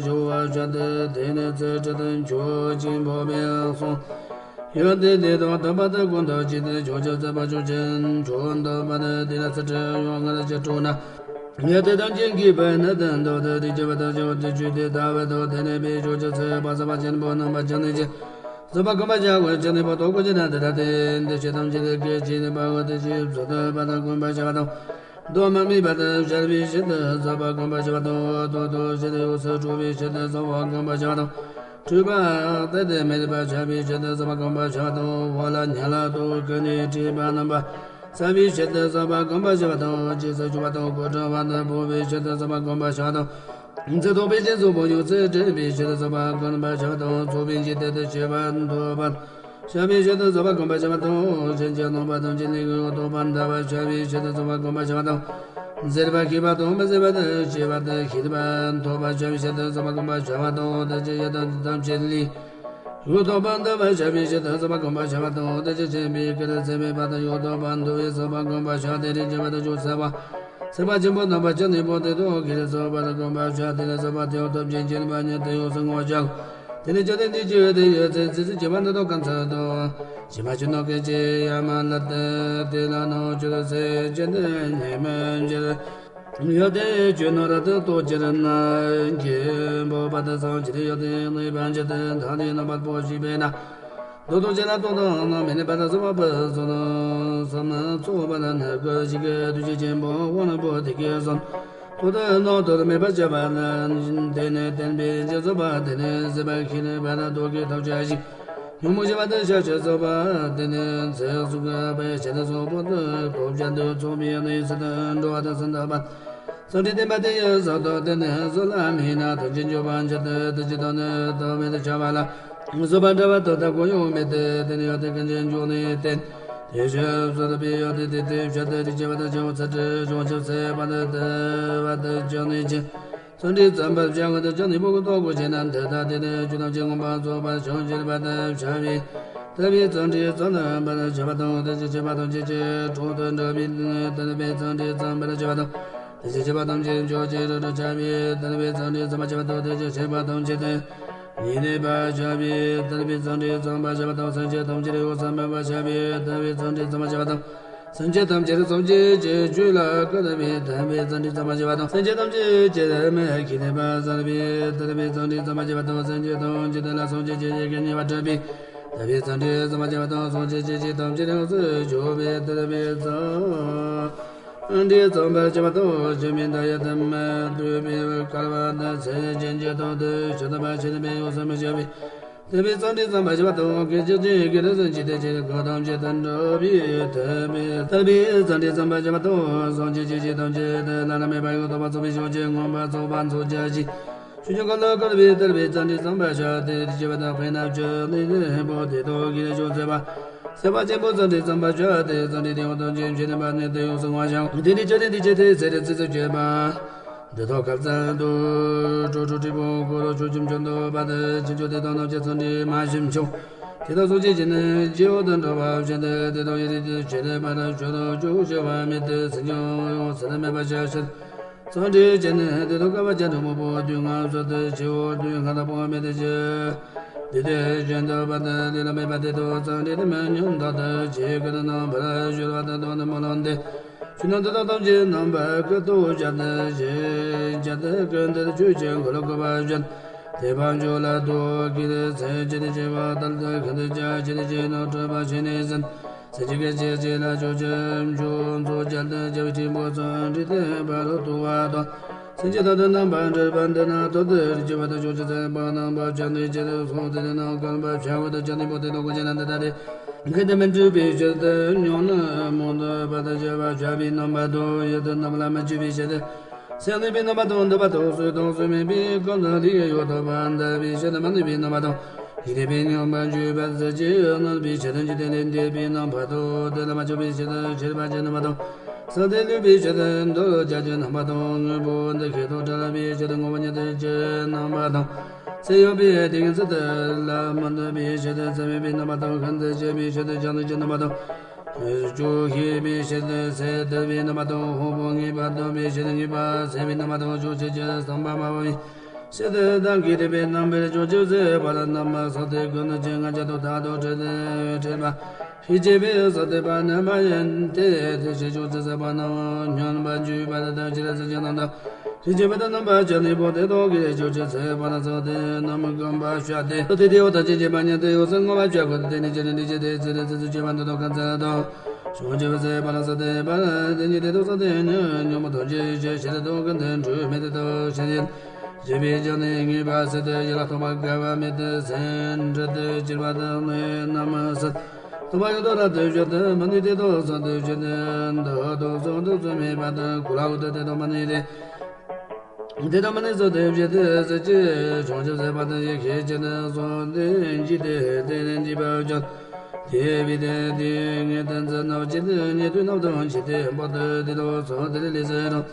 ཞི་བར་བྱ་སྟེ། དེ་ནི་ཚེ་སྲིད་དུ་འགྱུར་ཞིང་འཕོ་བའི་གསུང་། ཡོན་ཏན་དེ་དག་ཐོབ་པ་དེ་ཀུན་ཏུ་སྐྱེས་ཏེ། ཕྱོགས་བཅུ་ཚེ་འཕགས་མཆོག་ཅན་མཆོག་ཐོབ་པ་ནི། དེ་ལ་ཚེ་སྲིད་ཡང་སྔར་བཞིན་འགྲོ་ན། ཡང་དེ་ཐམས་ཅད་ཀྱི་ཕན་ནུས་ལྡན་ཏོ། དེ་རིགས་ཀྱི་བུ་དག་ཀྱང་དེ་ཆོས་དེ་ལྟ་བུ་དང་། དེ་ནས་འཕེལ་ཕྱོགས་བཅུ་ཚེ་འཕགས་ས་པ་ཆེན་པོ་རྣམ་པ་ཀྱང་ནི་ཅི། ཟིན་པར་གོམས་པར་བྱ་བར་བྱ་ནི་བོ་དོ་ཀུན་གྱི་ནང་དུ་ལྟ་སྟེ། འདི་ཕྱི་ཐམས་ཅད་ཀྱི་སྐད་ཅིག་ནི་བར་དུ་ཞིབ་ཏུ་ཐོས་པ་དང་གོམས་པར་བྱ་བ་དང་། གདོན་མ་དམིགས་པར་དུ་བྱ་བའི་ཕྱིར་དུ་ཟིན་པར་གོམས་པར་བྱ་བ་དང་། དོན་དུ་ཕྱིར་ཡོངས་སུ་གྲོལ་བའི་ཕྱིར་དུ་ཟིན་པར་གོམས་པར་བྱ་བ་དང་། འཁྲུལ་པ་དེ་དེ་མེད་པར་བྱ་བའི་ཕྱིར་དུ་བསམ་པ་སྒོམ་པར་བྱ་བ་དང་། འོ་ལ་ཉ་ལ་དུ་ཀུན་ནས་བྲིས་པ་རྣམ་པ་བསལ་བའི་ཕྱིར་དུ་བསམ་པ་སྒོམ་པར་བྱ་བ་དང་། རྗེས་སུ་འཇུག་པ་དང་གོ་འཕང་བར་དུ་འཕོ་བའི་ཕྱིར་དུ་བསམ་པ་སྒོམ་པར་བྱ་བ་དང་། ཚེ་ཐོག་པའི་རྗེས་སུ་འཕོ་ཡང་ཚེ་འདྲེན་པའི་ཕྱིར་དུ་བསམ་པ་སྒོམ་པར་བྱ་བ་དང་། ཚོགས་པའི་འཇིག་རྟེན་དུ་སྐྱེ་བ་ཐོབ་པར་བྱ་བའི་ཕྱིར་དུ་བསམ་པ་སྒོམ་པར་བྱ་བ་དང་། སེམས་ཅན་རྣམ་པ་ཐམས་ཅད་ལས་འགོག་ཐོབ་པར་འདའ་བར་བྱ་བའི་ཕྱིར་དུ་བསམ་པ་སྒོམ་པར་བྱ་བ་དང་། ཟད་པར་ཤེས་པ་དང་མི་ཟད་པར་ཤེས་པ་དང་ཤེས་པར་ཐོབ་པར་བྱ་བའི་ཕྱིར་དུ་བསམ་པ་སྒོམ་པར་བྱ་བ་དང་། དེ་ཅི་ཡོད་དོན་ཐམས་ཅད་ལས་འགོག་ཐོབ་པར་འདའ་བར་བྱ་བའི་ཕྱིར་དུ་བསམ་པ་སྒོམ་པར་བྱ་བ་དང་། དེ་ཅི་ཆེན་པོའི་གར་ཚད་མེད་པ་དང་ཡོད་དོ་བར་འདུ་བའི་བསམ་པ་སྒོམ་པར་བྱ་སྟེ། རིགས་ཆེན་པོ་དང་ཆུང་ཟད་པ་ཚད་པ་ཆེན་པོ་རྣམ་པར་བཅད་ནས་འཕོ་སྟེ་ཐོག་གེར་སོང་བར་སྒོམ་པར་བྱ་སྟེ། བསམ་པ་དེ་ཐམས་ཅད་མཁྱེན་པ་ཉིད་དུ་ཡོངས་སུ་བསྔོ་བར་བྱའོ། དེ་ནས་བཅོམ་ལྡན་འདས་ཀྱིས་དེ་ཡི་ཚེ་ཚིགས་སུ་བཅད་པ་འདི་དག་ག་ཚོད་དོ། ཕྱི་མ་ཕྱི་ནང་ཀུན་གྱི་ཡ་མ་ལ་ཏི། དེ་ལ་ནང་ཆོས་ཚིགས་བཅད་འདི་ཉན་མི་འགྱུར། ཡོན་ཏན་ཆོས་ནོར་དུ་གཏོགས་གྱུར་ན། སྐྱེས་བུ་པ་དང་སངས་རྒྱས་ཡོན་ཏན་གནས་པ་འགྱུར་ཏེ། མཐའ་དེའི་རྣམ་པར་སྤོ་ཞིག་པས་ན། མདོ་དང་བཅས་ལ་ལྟོས་དང་རྣམ་སྨིན་པར་གསོལ་བ་འབུལ་གསུངས། གསུམ་ཚོགས་པ་ན་ནི་སྐུ་ཞིག་གི་དུས་ཀྱི་ཆེན་པོ་དབང་པོ་དེ་གའི་གསུང་། ཐོག་ཏུ་རྣམ་རྟོག་མེད་པར་བྱ་བ་ལ། དེ་ནི་བསྟན་པའི་རྗེས་སུ་བབ་པ་དེ་ནི་ཟད་པར་ཤེས་ནུས་པ་ན་རྟོག་གེ་ཐབས་ཆག་ཞིང་། ཉོན་མོངས་ཞི་བ་དང་ཤ་ཤ་ཚོགས་པ་དེ་ནི་ཚེ་གཟུགས་ཀྱི་དཔེ་བྱད་དུ་སོགས་པོ་དུ་གོ་བྱ་དུ་ཚོགས་པའི་གནས་སུ་འགྲོ་བ་དང་སུ་འདག་པ། སངས་རྒྱས་བསྟན་པ་དེ་ཡི་ས་ཐོབ་དེ་ནི་གསོད་ལ་མིན་ན་ཐམས་ཅད་འཇོམས་པར་འགྱུར་ཏེ། དེ་ཅི་དང་ནི་ཐོབ་མེད་དུ་བྱ་བ་ལ། གསོད་པ་འདྲ་བ་དང་དག་གོ་ཡང་མེད་དེ། དེ་ནི་ཡོན་ཏན་ཀུན་གྱི་འབྱུང་གནས་བསྟན། དེ་ཕྱིར་གསོད་པའི་ཡོན་ཏན་དེ་དེའི་ཕྱིར་དུ་རིགས་ཆེ་བ་དང་ཆེན་པོ་ཚུལ་ཁྲིམས་བྱང་ཆུབ་སེམས་དཔའ་དང་དེ་བ་དང་བྱང་ནས་ཆེ། བརྩོན་འགྲུས་བརྩམ་པར་བྱ་བ་དང་བྱང་ནས་འཕོ་བའི་རྟོག་གོ་ཆེ་ན། འདི་ལྟ་སྟེ་ནི་ཆོས་ཐམས་ཅད་མངོན་པར་རྫོགས་པར་བྱང་ཆུབ་པར་བྱ་བའི་དམ་པའི་བརྩོན་འགྲུས་བརྩམ་པར་བྱ་བ་དང་། དེ་ཅི་ཆེ་བ་ཐམས་ཅད་ཀྱི་གྲོགས་དང་འདྲ་བའི་དམ་པའི་བརྩོན་འགྲུས་བརྩམ་པར་བྱ་བ་དང་། དེ་ཅི་ཆེ་བ་ཐམས་ཅད་མཆོག་ཅེས་རབ་ཏུ་བྱ་བའི་དམ་པའི་བརྩོན་འགྲུས་བརྩམ་པར་བྱ་བ་དང་། དེ་ཅི་ཆེ་བ་ཐམས་ཅད་དུ་ཉེ་གནས་པར་བྱ་བའི་དམ་པའི་བརྩོན་འགྲུས་བརྩམ་པར་བྱ་བ་དང་། སེམས་ཅན་ཐམས་ཅད་ཡོངས་སུ་སྨིན་པར་བྱ་བའི་དམ་པའི་བརྩོན་འགྲུས་བརྩམ་པར་བྱ་བ་དང་། སེམས་ཅན་ཐམས་ཅད་སངས་རྒྱས་ཀྱི་ཆོས་ལ་བཀོད་པའི་དམ་པའི་བརྩོན་འགྲུས་བརྩམ་པར་བྱ་བ་དང་། སེམས་ཅན་ཐམས་ཅད་ཀྱི་མི་ཁྱིམ་ནས་པར་བསལ་བའི་དམ་པའི་བརྩོན་འགྲུས་བརྩམ་པར་བྱ་བ་དང་། སེམས་ཅན་ཐམས་ཅད་ལ་སངས་རྒྱས་ཀྱི་ཡི་གེ་ཉེ་བར་སྒྲུབ་པའི་དམ་པའི་བརྩོན་འགྲུས་བརྩམ་པར་བྱ་བ་དང་། སངས་རྒྱས་ཀྱི་ཆོས་ཐམས་ཅད་ཡོངས་སུ་གཅོད་པའི་དམ་པའི་བརྩོན་འགྲུས་བརྩམ་པར་བྱ་བ་དང་། ཆོས་མིན་འདའ་ཡི་དམ་བསྟོད་པའི་སྐལ་བ་དང་། སེམས་ཅན་གྱི་དོན་དུ་ཞིང་དུ་མ་ཕྱིན་པའི་ཡོངས་སུ་མི་སྐྱོ་བའི་དམ་པའི་བརྩོན་འགྲུས་བརྩམ་པར་བྱ་བ་དང་། སྐད་ཅིག་གཅིག་གིས་རིགས་སུ་འཇུག་པའི་ཕྱིར། འཁོར་ཐམས་ཅད་དུ་འགྲོ་བའི་དམ་པའི་བརྩོན་འགྲུས་བརྩམ་པར་བྱ་བ་དང་། སངས་རྒྱས་ཀྱི་ཆོས་ཐམས་ཅད་བླ་ན་མེད་པ་ཡང་དག་པར་རྫོགས་པའི་བྱང་ཆུབ་མངོན་པར་རྫོགས་པར་མཚོན་བྱ་ཞིང་། ཆོས་ཀྱི་འཁོར་ལོ་བསྐོར་བའི་དམ་པའི་བརྩོན་འགྲུས་བརྩམ་པར་བྱ་སྟེ། དེ་བྱས་པ་དང་དཔེར་ན་བཅོམ་ལྡན་འདས་པོ་ཏི་ཏོ་གིས་ཆོས་སྟོན་པ། ཟད་པ་ཆེན་པོའི་བརྩོན་འགྲུས་བརྩམ་པར་བྱ་སྟེ། བརྩོན་འགྲུས་དེ་ཡང་ཐམས་ཅད་མཁྱེན་པ་ཉིད་དུ་ཡོངས་སུ་བསྔོ་བར་བྱའོ། དེ་ནས་བཅོམ་ལྡན་འདས་ཀྱིས་དེའི་ཚེ་རིགས་ཚིགས་སུ་བཅད་པ། འདི་དག་ཁ་ཙ་དུ་ཀྲོ་ཀྲོ་དྲིལ་བུ་འཁོར་ལོ་ཆོས་ཁྱིམ་ཅན་དུ་བ་དང་ཁྱིམ་ཚང་དེ་དག་ཐམས་ཅད་ཚངས་རིས་མ་ཞིག་མཆོག་དེ་དག་སོགས་ཀྱི་རྗེས་ནི་རྗེ་བོ་དང་འགྲོ་བ་ཕྱིར་འདི་དེ་དག་ཡི་རིགས་ཀྱི་ཆོས་ལས་པར་ཆོས་དང་ཕྱོགས་ཆོས་པ་མེད་དེ། སེམས་ཅན་ཡོངས་སུ་སྨིན་པར་བྱ་ཕྱིར། ཚངས་རིས་ཀྱི་ནི་དེ་དག་བསྐལ་པ་བརྒྱ་ཕྲག་མང་པོ་དུས་ལྔ་བསགས་ཏེ་སྤྱི་བོ་དུས་ལྔ་དང་པོ་མེད་དེ་ཅི། དེ་དེ་བཞིན་དུ་བ་དང་ལས་ལ་མེད་པ་དེ་དག་ཚངས་རིས་དུ་མི་སྙོམས་དག་ཏུ་ཇི་སྐད་དུ་རྣམ་པར་བཞུར་བ་དང་དོན་དུ་མ་ལོངས་ཏེ། ཆོས་རྣམས་དེ་དག་ཐམས་ཅད་རྣམ་པར་ཀུན་ཏུ་སྦྱར་ཏེ་ཞེས་བྱ་སྟེ། ཀུན་ཏུ་ཆོས་ཀྱི་འཁོར་ལོ་བསྐོར་བ་བཞིན། དེ་བ་འཇུག་ལ་རྟོག་གེར་ཚེ་ཇི་སྙེད་ཅི་བ་ལྟར་དུ་ཤིན་ཏུ་ཅི་སྙེད་ཅི་ནོར་སྤྲུལ་པ་ཞིག་ནི་ཟིན། སེམས་ཅན་གྱི་སྤྱི་གཅིག་ལ་ཕྱོགས་བཅུའི་མཆོག་ཚོགས་བཅས་ཏེ་བྱ་བའི་ཕྲེང་བུ་ཚངས་རིས་ཏེ་བ་རུ་གཏོགས་པ་དང་། སེམས་ཅན་དག་ཏུ་རྣམ་པར་འགྲེལ་པ་འདི་ན་ཐོག་ཏུ་རིགས་ཀྱི་བུ་དང་ཕྱོགས་བཅུའི་ཚངས་པ་རྣམ་པ་བྱང་ནས་ཇི་ལྟར་སོང་དེ་ནས་ནང་བསྐལ་པ་བྱ་བ་དང་བྱང་ནས་འཕོ་དེ་དག་གོང་ཆེན་ན་འདི་ལྟ་སྟེ། ཁྱད་དུ་མི་འགྲོ་བའི་ཕྱིར་དུ་ཉོན་མོངས་པ་དང་བཅས་པ་བྱ་བའི་རྣམ་པ་དང་ཡུལ་དུ་རྣམ་ལ་མི་འཇུག་པའི་ཕྱིར་དུ། སེམས་ནུས་པའི་རྣམ་པ་དང་འདུན་པ་དང་སྲོག་དང་སྲོག་མེད་པའི་སྐབས་ལ་ལུས་ཡོད་དོ་བར་འདའ་བའི་ཕྱིར་དུ་མི་ནུས་པའི་རྣམ་པ་དང་། ཡིད་ནུས་པའི་རྣམ་པ་འཇུག་པ་ཟད་ཀྱི་རྣམ་པའི་ཕྱིར་དུ་འཇིག་རྟེན་ལས་འདས་པའི་རྣམ་པ་དང་དེ་ལ་མ་ཆགས་པའི་ཕྱིར་དུ་ཆགས་པ་ཅན་རྣམ་པ་དང་། ས་སྟེང་ལུས་པའི་ཕྱིར་དུ་འདོད་ཆགས་ཅན་རྣམ་པ་དང་དངོས་པོ་འདུ་ཤེས་དང་བྲལ་བའི་ཕྱིར་དུ་ངོ་བོ་ཉིད་དུ་སྐྱེ་རྣམ་པ་དང་། ཚེ་ཡོད་པའི་དུས་ཚོད་ལ་མི་འདོད་པའི་ཕྱིར་དུ་ཚེ་མེད་པའི་རྣམ་པ་དང་ཤིན་ཏུ་ཆེ་བའི་ཕྱིར་དུ་བྱང་ནས་ཆེ་རྣམ་པ་དང་། སྐྱོ་ཤས་པའི་ཕྱིར་དུ་ཚེ་འདས་པའི་རྣམ་པ་དང་། དབང་པོ་ངེས་པར་འདོད་པའི་ཕྱིར་དུ་ངེས་པར་ཚེ་བའི་རྣམ་པ་དང་། ཕྱོགས་ཆོས་ཀྱི་བསམ་པ་མ་བབ་པའི་ཕྱིར་དུ་བདག་གིས་དེ་བས་རྣམ་པར་ཕྱོགས་ཆོས་ཟད་པ་ལ་རྣམ་པར་སངས་ཏེ་ཀུན་ཏུ་སྤྱོད་ངན་ཅན་དུ་ཐར་དུ་བྲལ་ཏེ་བྲལ་བ་ཤས་ཆེ་བས་སངས་ཏེ་བར་ནི་མ་ཡིན་ཏེ། དེ་ཕྱིར་ཕྱོགས་ཆོས་ཟད་པ་རྣམས་སྙོམས་པར་འཇུག་པར་ལྟ་ཕྱིར་སེམས་ཅན་རྣམས་དང་། རིགས་ཀྱི་བུ་དང་རྣམ་པ་ཅན་ནི་པོ་དེ་དག་གིས་ཕྱོགས་ཆོས་ཟད་པ་ལ་སངས་ཏེ་རྣམ་སྒོམ་པར་བྱ་སྟེ། དེ་དེ་འོ་ད་ཅི་བྱེད་པ་ཉིད་དུ་ཡོངས་སུ་བསྔོ་བར་བྱ་དགོས་ཏེ། དེ་ནི་ཅི་ནི་འདི་ཕྱིར་དེ་ཚེ་རེ་ཚེ་ཚེ་སྐྱེ་བ་འདི་དག་ག་ཚོད་དུ། ཕྱོགས་ཆོས་ཟད་པ་ལ་སངས་ཏེ་བར་དེ་ཉིད་དེ་དག་སངས་ཏེ་ཉོན་མོངས་ཐམས་ཅད་ཞི་ཞིང་དུ་ཀུན་ཏུ་འཁྲུལ་མེད་དུ་ཞི་ཞིང་། བྱས་པས་ཀྱང་ནི་ངེས་པར་ཟད་དེ། ཡིད་ལ་ཐོགས་པ་འགལ་བ་མེད་དེ། སེམས་འདྲེན་དུ་གྱུར་པ་དག་ནི་རྣམ་གསལ། སྟོང་པ་ཡོད་དོ་ལབ་སྟེ་བཞེད་དེ། མ་ནི་དེ་དག་བསམ་སྟེ་བཞེད་དེ། འདི་དག་བསམ་དུ་བཟོད་མེད་པ་དང་། གོ་སླ་བོ་དེ་དེ་དག་མ་ནི་རེད། དེ་དག་མ་ནི་བསམ་སྟེ་བཞེད་དེ། ཟེར་གྱི་བྱང་ཆུབ་སེམས་དཔའ་དེ་ཡི་ཤེས་བྱེད་དུ་སོང་སྟེ་འཇིག་སྟེ། དེ་ནི་འཇིགས་པ་བྱུང་། དེ་བས་དེ་དེའི་ངེས་དོན་ཟིན་ནོ་ཅི་སྟེ། ཉེ་དུས་རྣམས་དང་ཕྱད་དེ་འབག་སྟེ། དེ་དག་སོང་དེ་ལས་ལས་སུ་རུང་།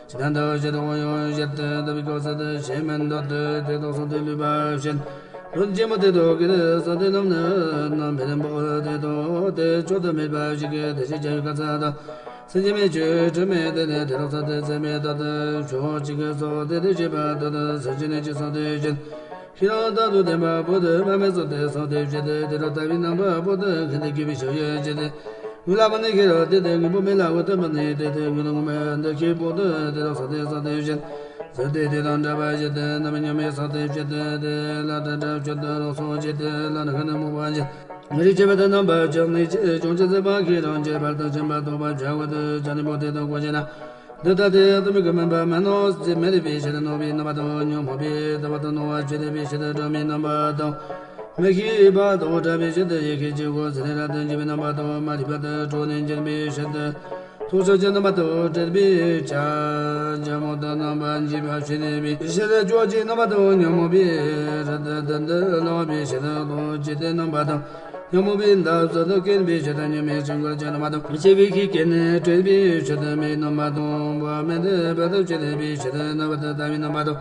ཇི་ལྟར་འདའ་བ་ཞེས་དང་ཡང་ཞེས་ཏེ། འདའ་བའི་སྐབས་སུ་དེ་ཞེན་མི་འདོད་དེ། དེ་དག་སོང་སྟེ་ལུས་པ་བཞིན། ལུས་ཅན་མོ་དེ་དག་གིས་བསམས་ཏེ་རྣམས་ནི་རྣམ་པར་འབག་སྟེ་དང་། དེ་བཅོམ་དུ་མེད་པ་ཞིག་གིས་དེ་ཕྱིར་རྒྱལ་བའི་བཀའ་སྩལ་ཏོ། སེམས་ཅན་མི་ཆོས་དྲི་མེད་དེ་ནི་དེ་རུ་སོང་སྟེ་ཚད་མེད་དུ་ཕྱོགས་གཅིག་གི་སོང་སྟེ་དེ་བྱེད་པ་དུ་དུ་སེམས་ཅན་ནི་ཅི་སོང་སྟེ་བཞིན། ཤེས་རབ་རྟག་ཏུ་ལྡན་པ་པོ་དེ་མ་སྨད་སོང་སྟེ་སོང་སྟེ་བཞིན་ཏེ། དེ་རུ་ལྟ་བའི་རྣམ་པ་པོ་དེ་ཁེངས་ཏེ་གུས་པས་ཕྱག་བྱས་ཏེ། ངུ་ལ་མ་ནི་ཁེ་རོ་དེ་དེ་ངུ་པོ་མེ་ལ་འོ་ཏི་མ་ནི་དེ་དེ་ངུ་ལ་ངུ་མ་འདི་ཁེ་པོ་དེ་དེ་རུ་སོང་སྟེ་སོང་སྟེ་བཞིན། ཟེར་ཏེ་དེ་དང་འདྲ་བར་བྱས་ཏེ། རྣམ་སྨིན་ཉམས་མེད་སོང་སྟེ་བཞིན་ཏེ། དེ་ལ་དེ་འདྲ་བྱེད་དུ་རུང་སོང་བྱས་ཏེ། ལ་ནི་ཁ་ནི་མོ་བ་ཅན། ང་རིག་བྱེད་པ་དང་རྣམ་པར་བྱང་ནི་ཅི། བྱང་ཆུབ་སེམས་དཔའ་ཁྱེད་རང་ཁྱད་པར་དུ་ཕྱིན་པ་རྟོགས་པར་བྱ་བ་དེ་བྱང་ནི་པོ་དེ་དང་གོ་ཅི་ན། འདི་ལྟ་སྟེ་ལྟ་མོད་ཀྱི་མུན་པ་མི་སྣང་ཟེར། མི་རིག་པའི་ཕྱིར་རྣོ་བའི་རྣམ་པ་དང་ཉོན་མོངས་པའི་ལྟ་བ་དང་སྣང་བ་ཆོས་ལས་པའི་ཕྱིར་སྒྲོན་མེའི་རྣམ་པ་དང་། མི་ཤེས་པ་དང་བྲལ་བའི་ཕྱིར་དུ་ཡེ་ཤེས་ཀྱི་སྒོ་ཟེར་ར་དང་འཇིགས་པའི་རྣམ་པ་དང་མ་རིག་པ་དང་བྲལ་ནས་འགྱུར་བའི་ཕྱིར་དུ། ཐོགས་བཅས་ཀྱི་རྣམ་པ་དང་བྲལ་བའི་ཕྱིར། ཆེན་མོ་དང་རྣམ་པར་འབྱེད་པ་ཆོས་ལས་པའི་ཕྱིར་དུ་སྐྱོ་ཅན་རྣམ་པ་དང་ཉོན་མོངས་པའི་རི་དྭགས་དུ་དུ་ལོག་པའི་ཕྱིར་དུ་རྟོག་བཅས་ཏེ་རྣམ་པ་དང་ཉོན་མོངས་པའི་འདབ་རྩེ་དུ་སྐྱེ་བའི་ཕྱིར་དུ་ཉོན་མོངས་ཆེན་པོར་གྱུར་རྣམ་པ་དང་ཆེ་བའི་ཤེས་སྐྱེས་ནས་བྲལ་བའི་ཕྱིར་དུ་མེད་རྣམ་པ་དང་བ་མེད་དུ་བ་དུ་ཆོས་ལས་པའི་ཕྱིར་དུ་རྣམ་པ་དུ་ལྟ་བའི་རྣམ་པ་དང་།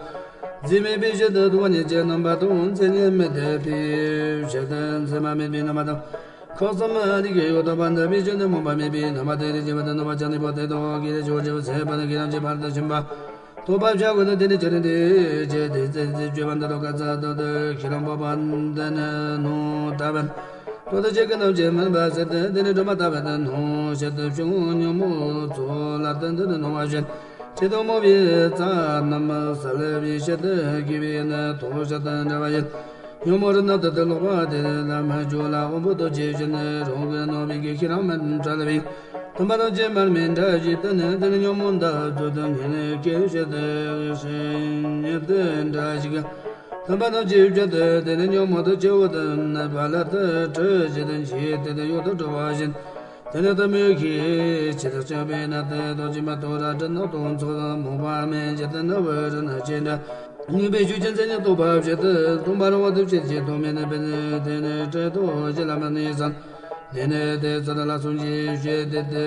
རྫས་མེད་པའི་ཕྱིར་དུ་སྡུག་བསྔལ་གྱི་རྣམ་པ་དང་། མཚན་ཉིད་མེད་པའི་ཕྱིར་དུ་མཚན་མ་མེད་པའི་རྣམ་པ་དང་། ཁམས་གསུམ་རིགས་ཀྱི་ཡོད་དོ་བ་འདི་བའི་ཕྱིར་དུ་རྨོངས་པ་མེད་པའི་རྣམ་པ་དེ་རིགས་ཀྱི་བ་དུ་རྣམ་པ་ཅན་ནི་པོ་དེ་དག་གིས་ཆོས་ཅི་ཟད་པར་གྱུར་རང་གི་བར་དུ་ཕྱིན་པ་རྟོགས་པར་བྱ་དགོས་ཏེ། དེ་ནི་ཅི་རིགས་འདི་ཅི་དེ་ཚེ་ཚེ་བརྗོད་པ་འདི་དག་ག་ཚ་དོ་དོ་ཤེས་རབ་འཕགས་པ་འདི་ནི་སྣང་ལྟ་བུ། ལྟོ་ལྡིར་བྱེད་ཀྱི་རྣམ་ཤེས་མུན་པ་ཟད་དེ། དེ་ནི་སྒྲོན་མ་ལྟ་བུ་དུ་སྣང་ཕྱིར་དུ་བྱུང་ཉོན་མོངས་ཚོགས་ལ་བརྟེན་དུ་སྣང་བ་བཞིན། ཁྲེལ་དང་རྨོངས་པའི་རྩ་རྣམས་བསལ་བའི་ཕྱིར་དུ་དགེ་བའི་ནི་ཐོགས་བཞག་དང་འདྲ་བ་ཡིན། ཉོན་མོངས་རི་རྣམས་དུ་དུ་ལོག་པ་དེ་ལ་མི་སྐྱོ་ལ་དབང་པོ་ལྟོ་ཆས་བཞིན་རང་གི་རྣོ་བའི་གི་ཤེས་རང་མི་འཕྲལ་བའི། དམ་པ་རྣམས་ཀྱི་མར་མེ་འདྲ་ཞིག་ཏུ་ནི་དེ་ནི་ཉོན་མོངས་འདབ་རྩེ་དུ་ངེས་ནས་སྐྱེ་བྱེད་དུ་ཞིང་ཉེ་དུ་འདྲ་ཞིག་དམ་པ་རྣམས་ཀྱི་བྱེད་དུ་དེ་ནི་ཉོན་མོངས་དུ་སྐྱེ་བོ་དུ་ནི་བ་ལ་དུ་གྲུ་ཞིག་ཏུ་འཇིག་དེ་དུ་ཡོད་དུ་འགྲོ་བ་བཞིན། དེ་ནི་ལྟ་མོད་ཀྱི་ཆེད་དུ་སྤྱོད་པའི་ནི་དེ་དོ་ཅི་མ་དོ་ར་དྲི་ནག་དང་ཚོགས་དང་མོ་བ་མེ་ཇི་ལྟར་ནི་བུ་རི་ནི་ཅི་འདྲ། ངེས་པའི་ཆོས་ཅན་མཚན་ཉིད་རྟོགས་པ་བྱེད་དུ་སྟོང་པ་རང་དབང་དུ་བྱེད་ཀྱི་ཐོག་མེད་ནི་པའི་ནི་དེ་ནི་བྲལ་དོ་ཞེས་ལ་མ་ནི་བསམ། དེ་ནི་དེ་ཚོ་ལ་ལ་སོང་ཞེས་བཤད་དེ་དེ་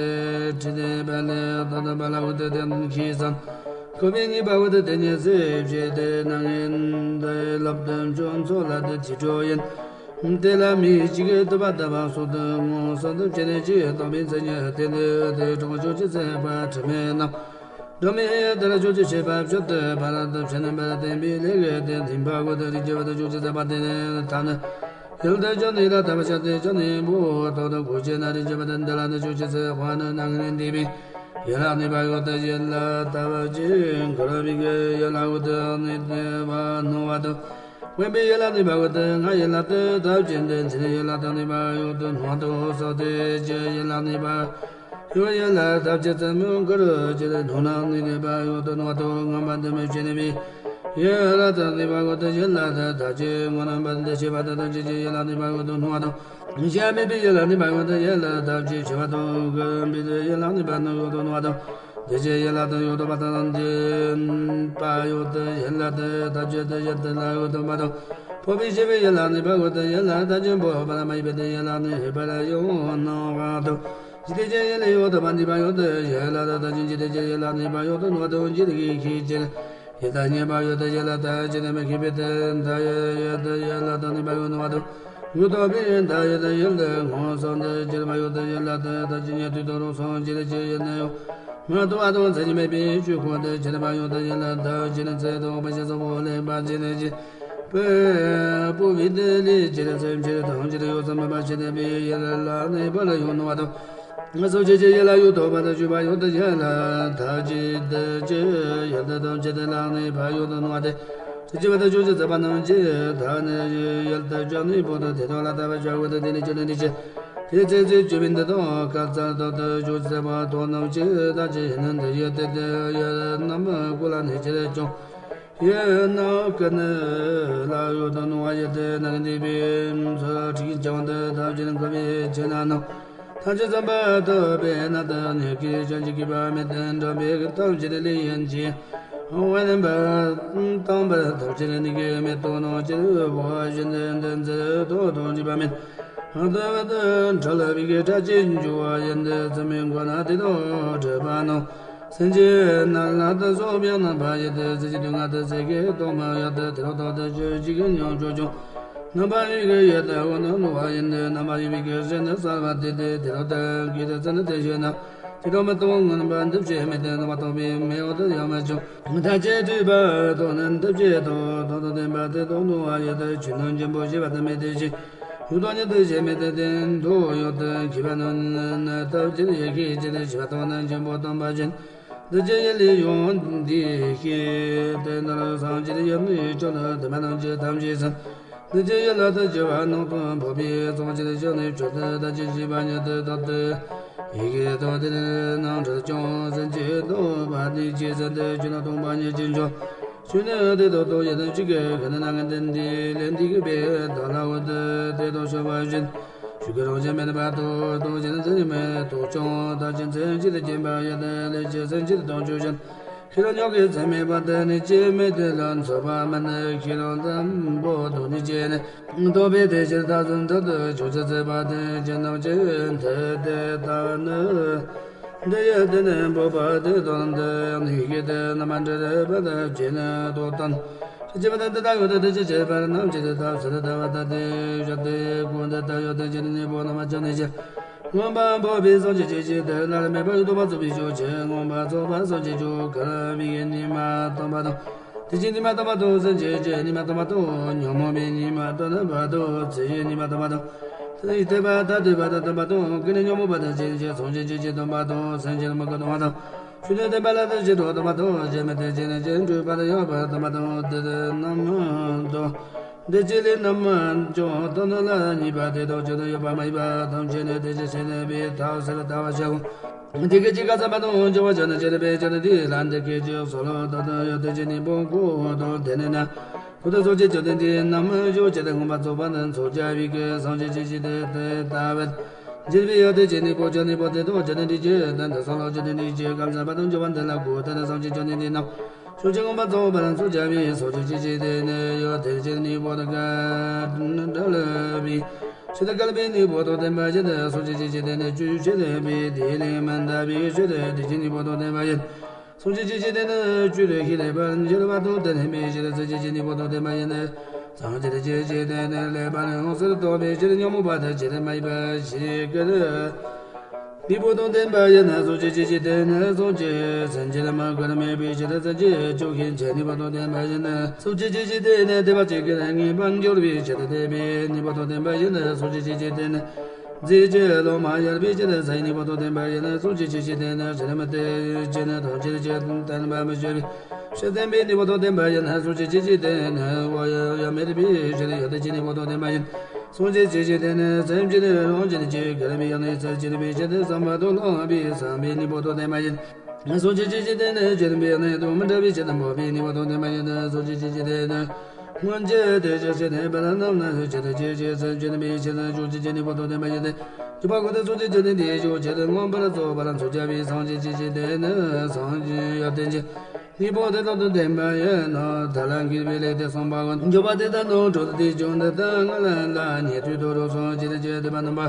ཁྲི་དེ་པ་ལེ་དོ་དོ་པ་ལ་འུ་དེ་དེ་ནི་ཁྱི་བསམ། ཁོ་པའི་ཉེས་པ་འུ་དེ་དེ་ཉེས་སེ་བཤད་དེ་ན་ངན་དེ་ལབ་དུ་འཇོན་ཚོ་ལ་དེ་ཅི་འགྲོ་ཡིན། དེ་ལ་མི་གཅིག་གིས་དུ་བ་ལྟ་བ་སོགས་དུ་ངོ་སོ་དུ་བྱས་ནས་ཅི་རྟོགས་པའི་མཚན་ཉིད་དེ་འདི་དེ་གྲོགས་ཆོས་ཅི་ཟད་པ་དྲི་མེད་རྣམས། སྒྲོན་མེ་དེ་ལ་ཆོས་ཅི་བྱེད་པ་བྱེད་དུ་བར་དུ་བྱེད་ནི་བར་བསྟན་པའི་ལས་ཀྱི་དེ་འཛིན་པ་གོ་དུ་རིག་བྱེད་པ་དུ་ཆོས་ཅི་ཟད་པ་དེ་ནི་ཐ་ནི། ཡུལ་དུ་ཅི་ནི་ཡུལ་ལ་ལྟ་བ་བྱ་སྟེ་ཅི་ནི་བོ་དོ་དུ་གོ་ཅི་ན་རིག་བྱེད་པ་དུ་འདི་ལ་ནི་ཆོས་ཅི་ཟད་པ་ནི་ན་ངན་འདས་པའི་ཡུལ་ལ་གནས་པ་གོ་དུ་ཡུལ་ལ་ལྟ་བ་ཅི་འཁོར་བའི་ཡུལ་ལ་གོ་དུ་གནས་པ་སྣང་བ་དུ། དབེན་པའི་ཡུལ་ལ་གནས་པ་འོ་དེ་སྔ་ཡུལ་ལ་དེ་ལྟ་བ་ཅི་འདི་འཛིན་ཡུལ་ལ་དེ་གནས་པ་ཡོད་དུ་སྣང་དུ་སོགས་ཏེ་ཅི་ཡུལ་ལ་གནས་པ་ཡོད་ཡུལ་ལ་ལྟ་བ་ཅི་ཙམ་མོ་གུ་རུ་ཅི་ལ་སྣང་ན་གནས་པ་ཡོད་དུ་སྣང་དུ་ངམ་པ་འདི་མི་བྱེད་ནས་པའི་ཡུལ་ལ་དེ་གནས་པ་འོ་དེ་ཡུལ་ལ་དེ་ལྟ་ཅི་ངོ་ན་པ་འདི་ཤེས་པ་དེ་དང་ཅི་ཅི་ཡུལ་ལ་གནས་པ་ཡོད་དུ་སྣང་དུ་ཞེན་མེད་པའི་ཡུལ་ལ་གནས་པ་ཡོད་དུ་ཡུལ་ལ་ལྟ་བ་ཅི་ཆེ་བ་དང་གུ་རུ་པའི་ཡུལ་ལ་གནས་པ་ནི་ཡོད་དུ་སྣང་དུ། དེ་ཅི་ཡིད་ལ་དང་ཡོད་དོ་བ་དང་འདི་པ་ཡོད་དེ་ཡིད་ལ་དེ་ད་ཅི་དེ་ཡིད་དེ་ལ་ཡོད་དོ་བ་དང་། འཕོ་བའི་ཤེས་པའི་ཡིད་ལ་ནི་པ་ཡོད་དེ་ཡིད་ལ་ད་ཅི་འཕོ་བ་ལ་མ་ཡིན་པའི་དེ་ཡིད་ལ་ནི་ཧེ་བ་ལ་ཡོང་སྣང་བ་དང་། ཇི་དེ་ཅི་ཡིད་ལ་ཡོད་དོ་བ་འདི་པ་ཡོད་དེ་ཡིད་ལ་ད་ད་ཅི་ཇི་དེ་ཅི་ཡིད་ལ་ནི་པ་ཡོད་དོ་སྣང་བ་དང་ཇི་དེ་གི་ཁྱི་ཅི་ཡིད་ལ་ཉེ་བ་ཡོད་དེ་ཡིད་ལ་ད་ཅི་དེ་མི་ཁྱི་པའི་དེ་ད་ཡོད་དེ་ཡིད་ལ་ད་ནི་པ་ཡོད་སྣང་བ་དང་། ཡོད་དོ་བའི་ད་ཡོད་དེ་ཡིད་ལ་ངོ་སོང་དེ་ཇི་དེ་པ་ཡོད་དེ་ཡིད་ལ་ད་ད་ཅི་ཉེ་དུས་དོ་རུང་སོང་ཇི་དེ་ཅི་ཡིད་ལ་ཡོད། མ་དུ་བ་དང་མཚན་ཉིད་མེད་པའི་ཆོས་ཁོ་དེ་ཇི་ལྟ་བ་ཡོད་དེ་ཡིད་ལ་ད་ཇི་ནི་ཚེ་དང་འོག་པ་ཞེས་སོགས་པོ་ལེན་པ་ཇི་ནི་ཇི་པའི་པོ་བི་དེ་ལས་ཇི་ལ་སེམས་ཇི་ལ་དང་ཇི་ལ་ཡོད་ཙམ་མེད་པ་ཇི་ལྟ་བའི་ཡིད་ལ་ནི་པ་ལ་ཡོད་ནོ་བ་དང་། ང་སོ་ཇི་ཇི་ཡིད་ལ་ཡོད་དོ་བ་དང་ཇུ་བ་ཡོད་དེ་ཡིད་ལ་ད་ཇི་དེ་ཇི་ཡིད་དེ་དང་ཇི་དེ་ལ་ནི་པ་ཡོད་དོ་ནོ་བ་དེ། ཇི་ཇི་བ་དང་ཇུ་ཇི་ཛ་པ་ནང་ཇི་ད་ནི་ཡིད་དེ་ཇ་ནི་པོ་དང་དེ་དང་ལ་ད་བ་ཇ་བོ་དེ་དེ་ནི་ཇི་ནི་ནི་ཇི། དེ་ཚེ་ཚེ་ཇུ་བིན་དེ་དང་ཀ་ཙ་དོ་དེ་ཇུ་ཇི་ཛ་པ་དོ་ནང་ཇི་ད་ཇི་ཡིན་ནི་འདི་ཡོད་དེ་དེ་ཡོད་ནམ་ཀུ་ལ་ནི་ཇི་རེ་ཅུང་། ཡིན་ནོ་ཀུན་ལ་ཡོད་དོ་ནོ་བ་ཡི་དེ་ན་གི་འདི་བའི་ཚོ་ཁྲིག་ཀྱང་དེ་ཐམས་ཅད་ཀུན་པའི་ཆེ་ན་ནོ། ཐམས་ཅད་ཚངས་པ་ཐོབ་པའི་ནང་དུ་ཉེ་གི་ཅན་གྱི་པ་མེད་དེ་འགྲོ་བའི་ཐམས་ཅད་ལས་ཡིན་གྱི། དབང་བ་ལེན་པ་དང་པར་ཐམས་ཅད་ནི་གི་མེད་དོ་ནོ་ཅི་རུ་བ་བཞིན་དུ་འདི་འཛིན་ཐོག་ཏུ་འཇིགས་པ་མེད། ཧང་དུ་བ་དུ་འཕྲལ་བའི་གི་སྐྲ་ཅན་འཇུ་བ་ཡིན་དུ་ཙམ་མིན་གོ་ན་དེ་དོ་གྲུབ་པ་ནོ། སེམས་ཅན་རྣམས་ལ་དུ་སོགས་པའི་རྣམ་པ་ཡི་དུ་ཟི་ཅི་དུ་ང་དུ་ཟི་གི་དོ་མ་ཡ་དུ་དེ་རོ་དོ་དུ་ཅི་ཅི་གི་ཉོ་ཅོ་ཅོ། རྣམ་པ་ཡི་གི་ཡི་དུ་འོ་ནོ་ནོ་བ་ཡིན་དུ་རྣམ་པ་ཡི་བི་གི་ཟི་ནི་ས་བ་དི་དི་དེ་རོ་དུ་གི་དུ་ཙི་ནི་དུ་ཞི་ན། དེ་དོ་མི་དོ་ངོ་ནམ་པ་འདི་ཕྱི་མི་དུ་ནམ་པ་དོ་བི་མི་འོ་དུ་ཡ་མ་ཅོ། ཐ་ཅི་དུ་བ་དོ་ནི་འདི་ཕྱི་དོ་དོ་དོ་དེ་བ་དི་དོ་ནོ་བ་ཡི་དུ་ཆུ་ནོ་འཇིམ་པོ་ཞི་བ་དུ་མི་དུ་ཞི། ཡུལ་དོ་ཉིད་དུ་ཞི་མི་དུ་དེ་དོ་ཡོད་དུ་ཁྱི་བ་ནོ་ནི་ཐབས་ཅི་ཡི་ཁྱི་ཅི་དུ་ཞི་བ་དོ་ནི་འཇིམ་པོ་དོ་བ་ཞི། འདི་ཕྱི་ཡི་ལས་ཡོང་འདི་ཤེས་དེ་ནི་སངས་རྒྱས་ཡུལ་ནི་ཅོ་ནི་དེ་མ་ནང་ཅི་ཐམས་ཅད་སམ། འདི་ཕྱི་ཡི་ལ་དུ་ཅི་བ་ནང་དུ་འཕོ་བའི་ཚོགས་ཅི་ཞི་ནི་ཆོས་དུ་ད་ཅི་ཞི་བ་ཉིད་དུ་དོ་དུ། ཡི་གེ་དོ་དེ་ནི་ནང་དུ་ཅོང་སེམས་ཅི་དོ་བ་ནི་ཅི་ཟེར་ཏེ་ཅི་ན་སྟོང་པ་ཉིད་ཅི་འཇོག་ཆོས་ནི་དེ་དོ་དོ་ཡི་དམ་ཅི་གེ་ག་ནི་ན་ངན་ལྡན་འདི་ལན་འདི་གི་བེ་དོ་ལ་འོ་དུ་དེ་དོ་ཤོ་བ་བཞིན། ཆོས་ཀྱི་རང་བཞིན་མེད་པ་དོ་དོ་ཅི་ན་ཚེ་ནི་མེད་དོ་ཅོང་ད་ཅི་ཚེ་ཅི་དུ་སྐྱེན་པ་ཡི་དེ་ལས་ཅི་སེམས་ཅི་དུ་དོང་ཆོས་བཞིན། ཁྱི་རོ་ཉོག་གི་ཚེ་མེད་པ་དེ་ནི་ཅི་མེད་དེ་ལ་འཚོ་བ་མ་ནི་ཁྱི་རོ་དམ་པོ་དོ་ནི་ཅི་ནི། རྟོག་པའི་དེ་ཕྱིར་ད་ཚུན་ཐར་དུ་ཆོས་ཅི་ཚེ་བ་དེ་ཅི་ནམ་ཅི་མཐའི་དེ་ལྟ་ནི། འདི་ཡི་དེ་ནི་འབོད་པ་དེ་དོན་དེ་ཡང་ནི་ཡི་གེ་དེ་རྣམ་པ་འདྲ་རེ་བ་དེ་ཅི་ནི་དོ་དམ། ཅི་བ་དེ་དེ་ལྟ་ཡོད་དེ་དེ་ཅི་བྱེད་པར་ནམ་ཅི་དེ་ཐབས་ཟེར་ལྟ་བ་ད་དེ་བཞག་སྟེ་ཀུན་དེ་ལྟ་ཡོད་དེ་ཅི་ནི་ནི་བོ་ནམ་ཅི་ནི་ཅི། མངོན་པར་འཕགས་པའི་སངས་རྒྱས་ཀྱི་ཆོས་དེ་ལ་མེད་པར་རྟོགས་པ་རྫོགས་པའི་ཕྱོགས་ཀྱི་མངོན་པར་རྫོགས་པ་སངས་རྒྱས་ཀྱི་གར་བའི་ཉི་མ་སྟོན་པ་དང་། དེ་བཞིན་ཉི་མ་སྟོན་པ་དང་སེམས་ཅན་གྱི་ཉི་མ་སྟོན་པ་དང་ཉོན་མོངས་པའི་ཉི་མ་སྟོན་པ་དང་ཚེ་ཡི་ཉི་མ་སྟོན་པ་དང་། དེ་ཡི་ཐེག་པ་ཐ་དད་པ་དང་སྟོན་པ་དང་ཀུན་ནས་ཉོན་མོངས་པ་དང་ཞེན་ཅིང་སངས་རྒྱས་ཀྱི་ཆོས་སྟོན་པ་དང་སེམས་ཅན་མི་དགེ་སྟོན་པ་དང་། ཆོས་ནི་བསྟན་པ་ལ་དེ་བཞིན་དུ་སྟོན་པ་དང་ཞེན་མི་བསྟེན་ཅིང་ནི་ཅི་འགྲུབ་པར་ཡོད་པར་སྟོན་པ་དང་དེ་རྣམས་དང་། འདི་ཕྱི་ལས་རྣམ་སྨིན་ཀྱང་སྟོན་ནོ་ལ་གཉིས་པ་དེ་དག་ཅི་ནི་ཡོད་པ་མ་ཡིན་པ་ཐམས་ཅད་ནི་དེ་བཞིན་གཤེགས་ནས་པའི་ཐབས་ཟེར་ལྟ་བར་བྱའོ། འདི་སྐད་ཅེས་བཀའ་སྩལ་པ་དང་། འཇུག་པར་བྱ་ནི་ཅི་རིགས་པས་ཀྱང་ནི་དེ་ལ་འདི་སྐད་ཅེས་གསོལ་ལོ། ད་ལྟ་ཡང་དེ་བཞིན་གཉིས་པོ་གོ་དང་དེ་ནས་ན། གོ་དང་སོགས་ཀྱི་ཅི་ནི་དེ་རྣམ་སྨིན་ཀྱང་ཅི་ནི་མངོན་པར་རྫོགས་པ་ནི་ཚོགས་བརྒྱ་པའི་གི་སངས་རྒྱས་ཀྱི་ཞིང་དེ་དེ་ལྟ་བས། འཇུག་པའི་ཡང་དེ་བཞིན་གཉིས་པོ་ཀྱང་གཉིས་པོ་དེ་དག་ཀྱང་ནི་དེ་ཀྱི་དོན་དུ་གསོལ་ལོ། ཅི་ནི་དེ་ཀྱི་བཀའ་སྩལ་པ་དང་། འཇུག་པ་འདི་ལ་གོ། དེ་ནས་སངས་རྒྱས་ཀྱང་ནི་དེ་རྣམས། ཕྱོགས་ཀྱི་མངོན་པར་རྫོགས་པར་ཚོགས་བརྒྱ་པའི་སངས་རྒྱས་ཀྱི་ཞིང་དེ་ནི་ཡང་དེ་བཞིན་གཉིས་པོ་དག་ག་འདྲ་ལ་བའི་ཕྱིར་དུ་བསྐལ་པའི་གནས་པོ་དང་ལྡན་པ་བཞིན་དུ་སངས་རྒྱས་ཀྱི་ཞིང་དེ་ནི་བཅུ་ཞིག་ལས་པའི་དེ་ལས་མི་འདའ་བའི་ཕྱིར་དུ་དེ་བཞིན་གཉིས་པོ་དང་ལྡན་པ་ཡིན། སངས་རྒྱས་ཀྱི་ཞིང་དེ་ནི་བཅུ་ཞིག་ལས་པར་འགྱུར་བ་དང་དེ་ལྡན་པའི་ཕྱིར་སངས་རྒྱས་ཀྱི་གནས་པོ་དང་ལྡན་པ་ཡིན། སངས་རྒྱས་ཀྱི་ཞིང་དེ་ནི་ལེགས་པར་ཡོངས་སུ་རྟོགས་པའི་ཕྱིར་ཉོན་མོངས་པ་དང་བཅས་མ་ཡིན་པ་ཞིག་གི། གནས་པོ་དང་ལྡན་པ་ཡིན། སངས་རྒྱས་ཀྱི་ཞིང་དེ་ནི་སངས་རྒྱས་སེམས་ཅན་མ་བཀོད་མེད་པའི་ཕྱིར་སེམས་ཅན་སྐྱོ་ཤས་ཆེ་གནས་པོ་དང་ལྡན་པ་ཡིན། སངས་རྒྱས་ཀྱི་ཞིང་དེ་ནི་དད་པ་ཅན་གྱི་ངེས་པར་འབྱོར་བའི་ཕྱིར་དད་པའི་གནས་པོ་དང་ལྡན་པ་ཡིན། སངས་རྒྱས་ཀྱི་ཞིང་དེ་ནི་རྫས་ཀྱི་ལོ་མ་ཡལ་བའི་ཕྱིར་ས་ཡི་གནས་པོ་དང་ལྡན་པ་ཡིན། སངས་རྒྱས་ཀྱི་ཞིང་དེ་ནི་ཕྱིར་མི་དད་ཅིང་ཐམས་ཅད་ཀྱི་བརྟན་པ་མི་འཆོར་བའི་ཕྱིར་བརྟན་པའི་གནས་པོ་དང་ལྡན་པ་ཡིན། སངས་རྒྱས་ཀྱི་ཞིང་དེ་ནི་འོད་ཡལ་མེད་པའི་ཕྱིར་ཡོན་ཏན་གྱི་གནས་པོ་དང་ལྡན་པ་ཡིན། སངས་རྒྱས་ཀྱི་ཞིང་དེ་ནི་སེམས་ཅན་རང་བཞིན་གྱིས་དགེ་བའི་ཡང་ནི་ཚུལ་གྱིས་རིག་པའི་ཆེད་དུ་བསམ་པ་དང་བསླངས་པས་བསམ་པའི་གནས་པོ་དང་ལྡན་པ་ཡིན། སངས་རྒྱས་ཀྱི་ཞིང་དེ་ནི་བྱེད་པའི་གནས་དང་མི་འབྲལ་བའི་ཆེད་དུ་འབོད་པའི་གནས་པོ་དང་ལྡན་པ་ཡིན། སངས་རྒྱས་ཀྱི་ཞིང་དེ་ནི་སྔོན་གྱི་དེ་ཅི་ཞིག་གནས་པ་རྣམས་ནི་ཆེད་དུ་སྐྱེ་ཞིང་སེམས་ཅན་པའི་ཆེད་དུ་འཇུག་ཅིང་གནས་པོ་དང་ལྡན་པ་ཡིན་ཏེ། འཇུག་པ་ཀུན་ཏུ་སངས་རྒྱས་ཀྱི་གནས་དེའི་ཕྱོགས་ཆེད་དུ་མངོན་པར་རྫོགས་པར་འཚོ་བྱ་བའི་སངས་རྒྱས་ཀྱི་ཞིང་དེ་ནི་སངས་རྒྱས་ཡོན་ཏན་གྱི་གནས་པོ་དེ་དག་ཏུ་ལྡན་པ་ཡིན་ནོ། ད་ལན་གྱི་བའི་ལེགས་ཏེ་གསུངས་པའོ། འཇུག་པ་དེ་ལྟར་ནོ། དྲུག་ཏུ་དེ་ཀྱང་འདི་ལྟར་སྔ་ལ་ལ་ཉེ་དུས་དུ་རུ་སོང་ཅི་རིགས་ཀྱི་དད་པ་རྣམ་པ་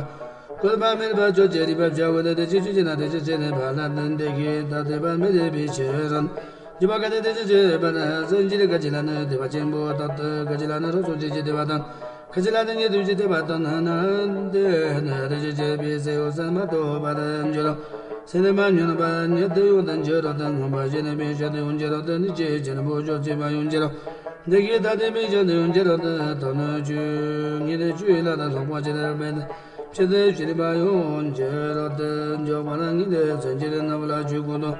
བཀོད་པ་མེད་པ་ཁྱོད་ཀྱི་རིག་པ་བྱ་བ་དེ་དེ་ཅི་ཞིག་བྱེད་ན་དེ་ཅི་བྱེད་ནས་ཕར་ལ་དོན་དེ་གི་ད་དད་པ་མི་རིགས་པའི་ཕྱིར་རམ། འཇུག་པ་གལ་ཏེ་དེ་ཅི་བྱེད་པ་ན་སེམས་ཀྱི་ག་ཅི་ལ་ནི་དད་པ་ཆེན་པོ་དག་ཏུ་ག་ཅི་ལ་ནི་རུ་སོང་ཅི་ཞིག་དད་པ་དང་། ཁ་ཅིག་ལ་ནི་ཉེ་དུས་ཀྱི་དད་པ་དང་ནི་ནི་དེ་ནི་རེ་ཞིག་བྱེད་པའི་སེམས་སེམས་མ་ཐོབ་པར་འགྱུར་རོ། སེམས་མ་ཉོན་པ་ཉིད་དུ་ཡོང་དུ་འགྱུར་རོ། དེ་མངོན་པར་ཞི་གནས་པའི་ཞི་དུ་ཡང་འགྱུར་རོ། དེ་ནི་ཆོས་ཆེན་པོ་ཕྱོགས་གཅིག་པ་ཡང་འགྱུར་རོ། འདི་སྐད་ཐ་དད་པའི་ཞི་དུ་ཡང་འགྱུར་རོ། དེ་དོན་ནི་ཆོས་ཉིད་དུ་ཆོས་ལ་དང་ལྷག་པ་ཅི་ལྟར་འབད་ཕྱིར་དུ་ཤེས་པ་ཡང་འགྱུར་རོ། དེ་འཇོག་པ་ལ་ངེས་ཏེ་སེམས་ཅན་རྣམས་ལ་ཆོས་གོ་དང་།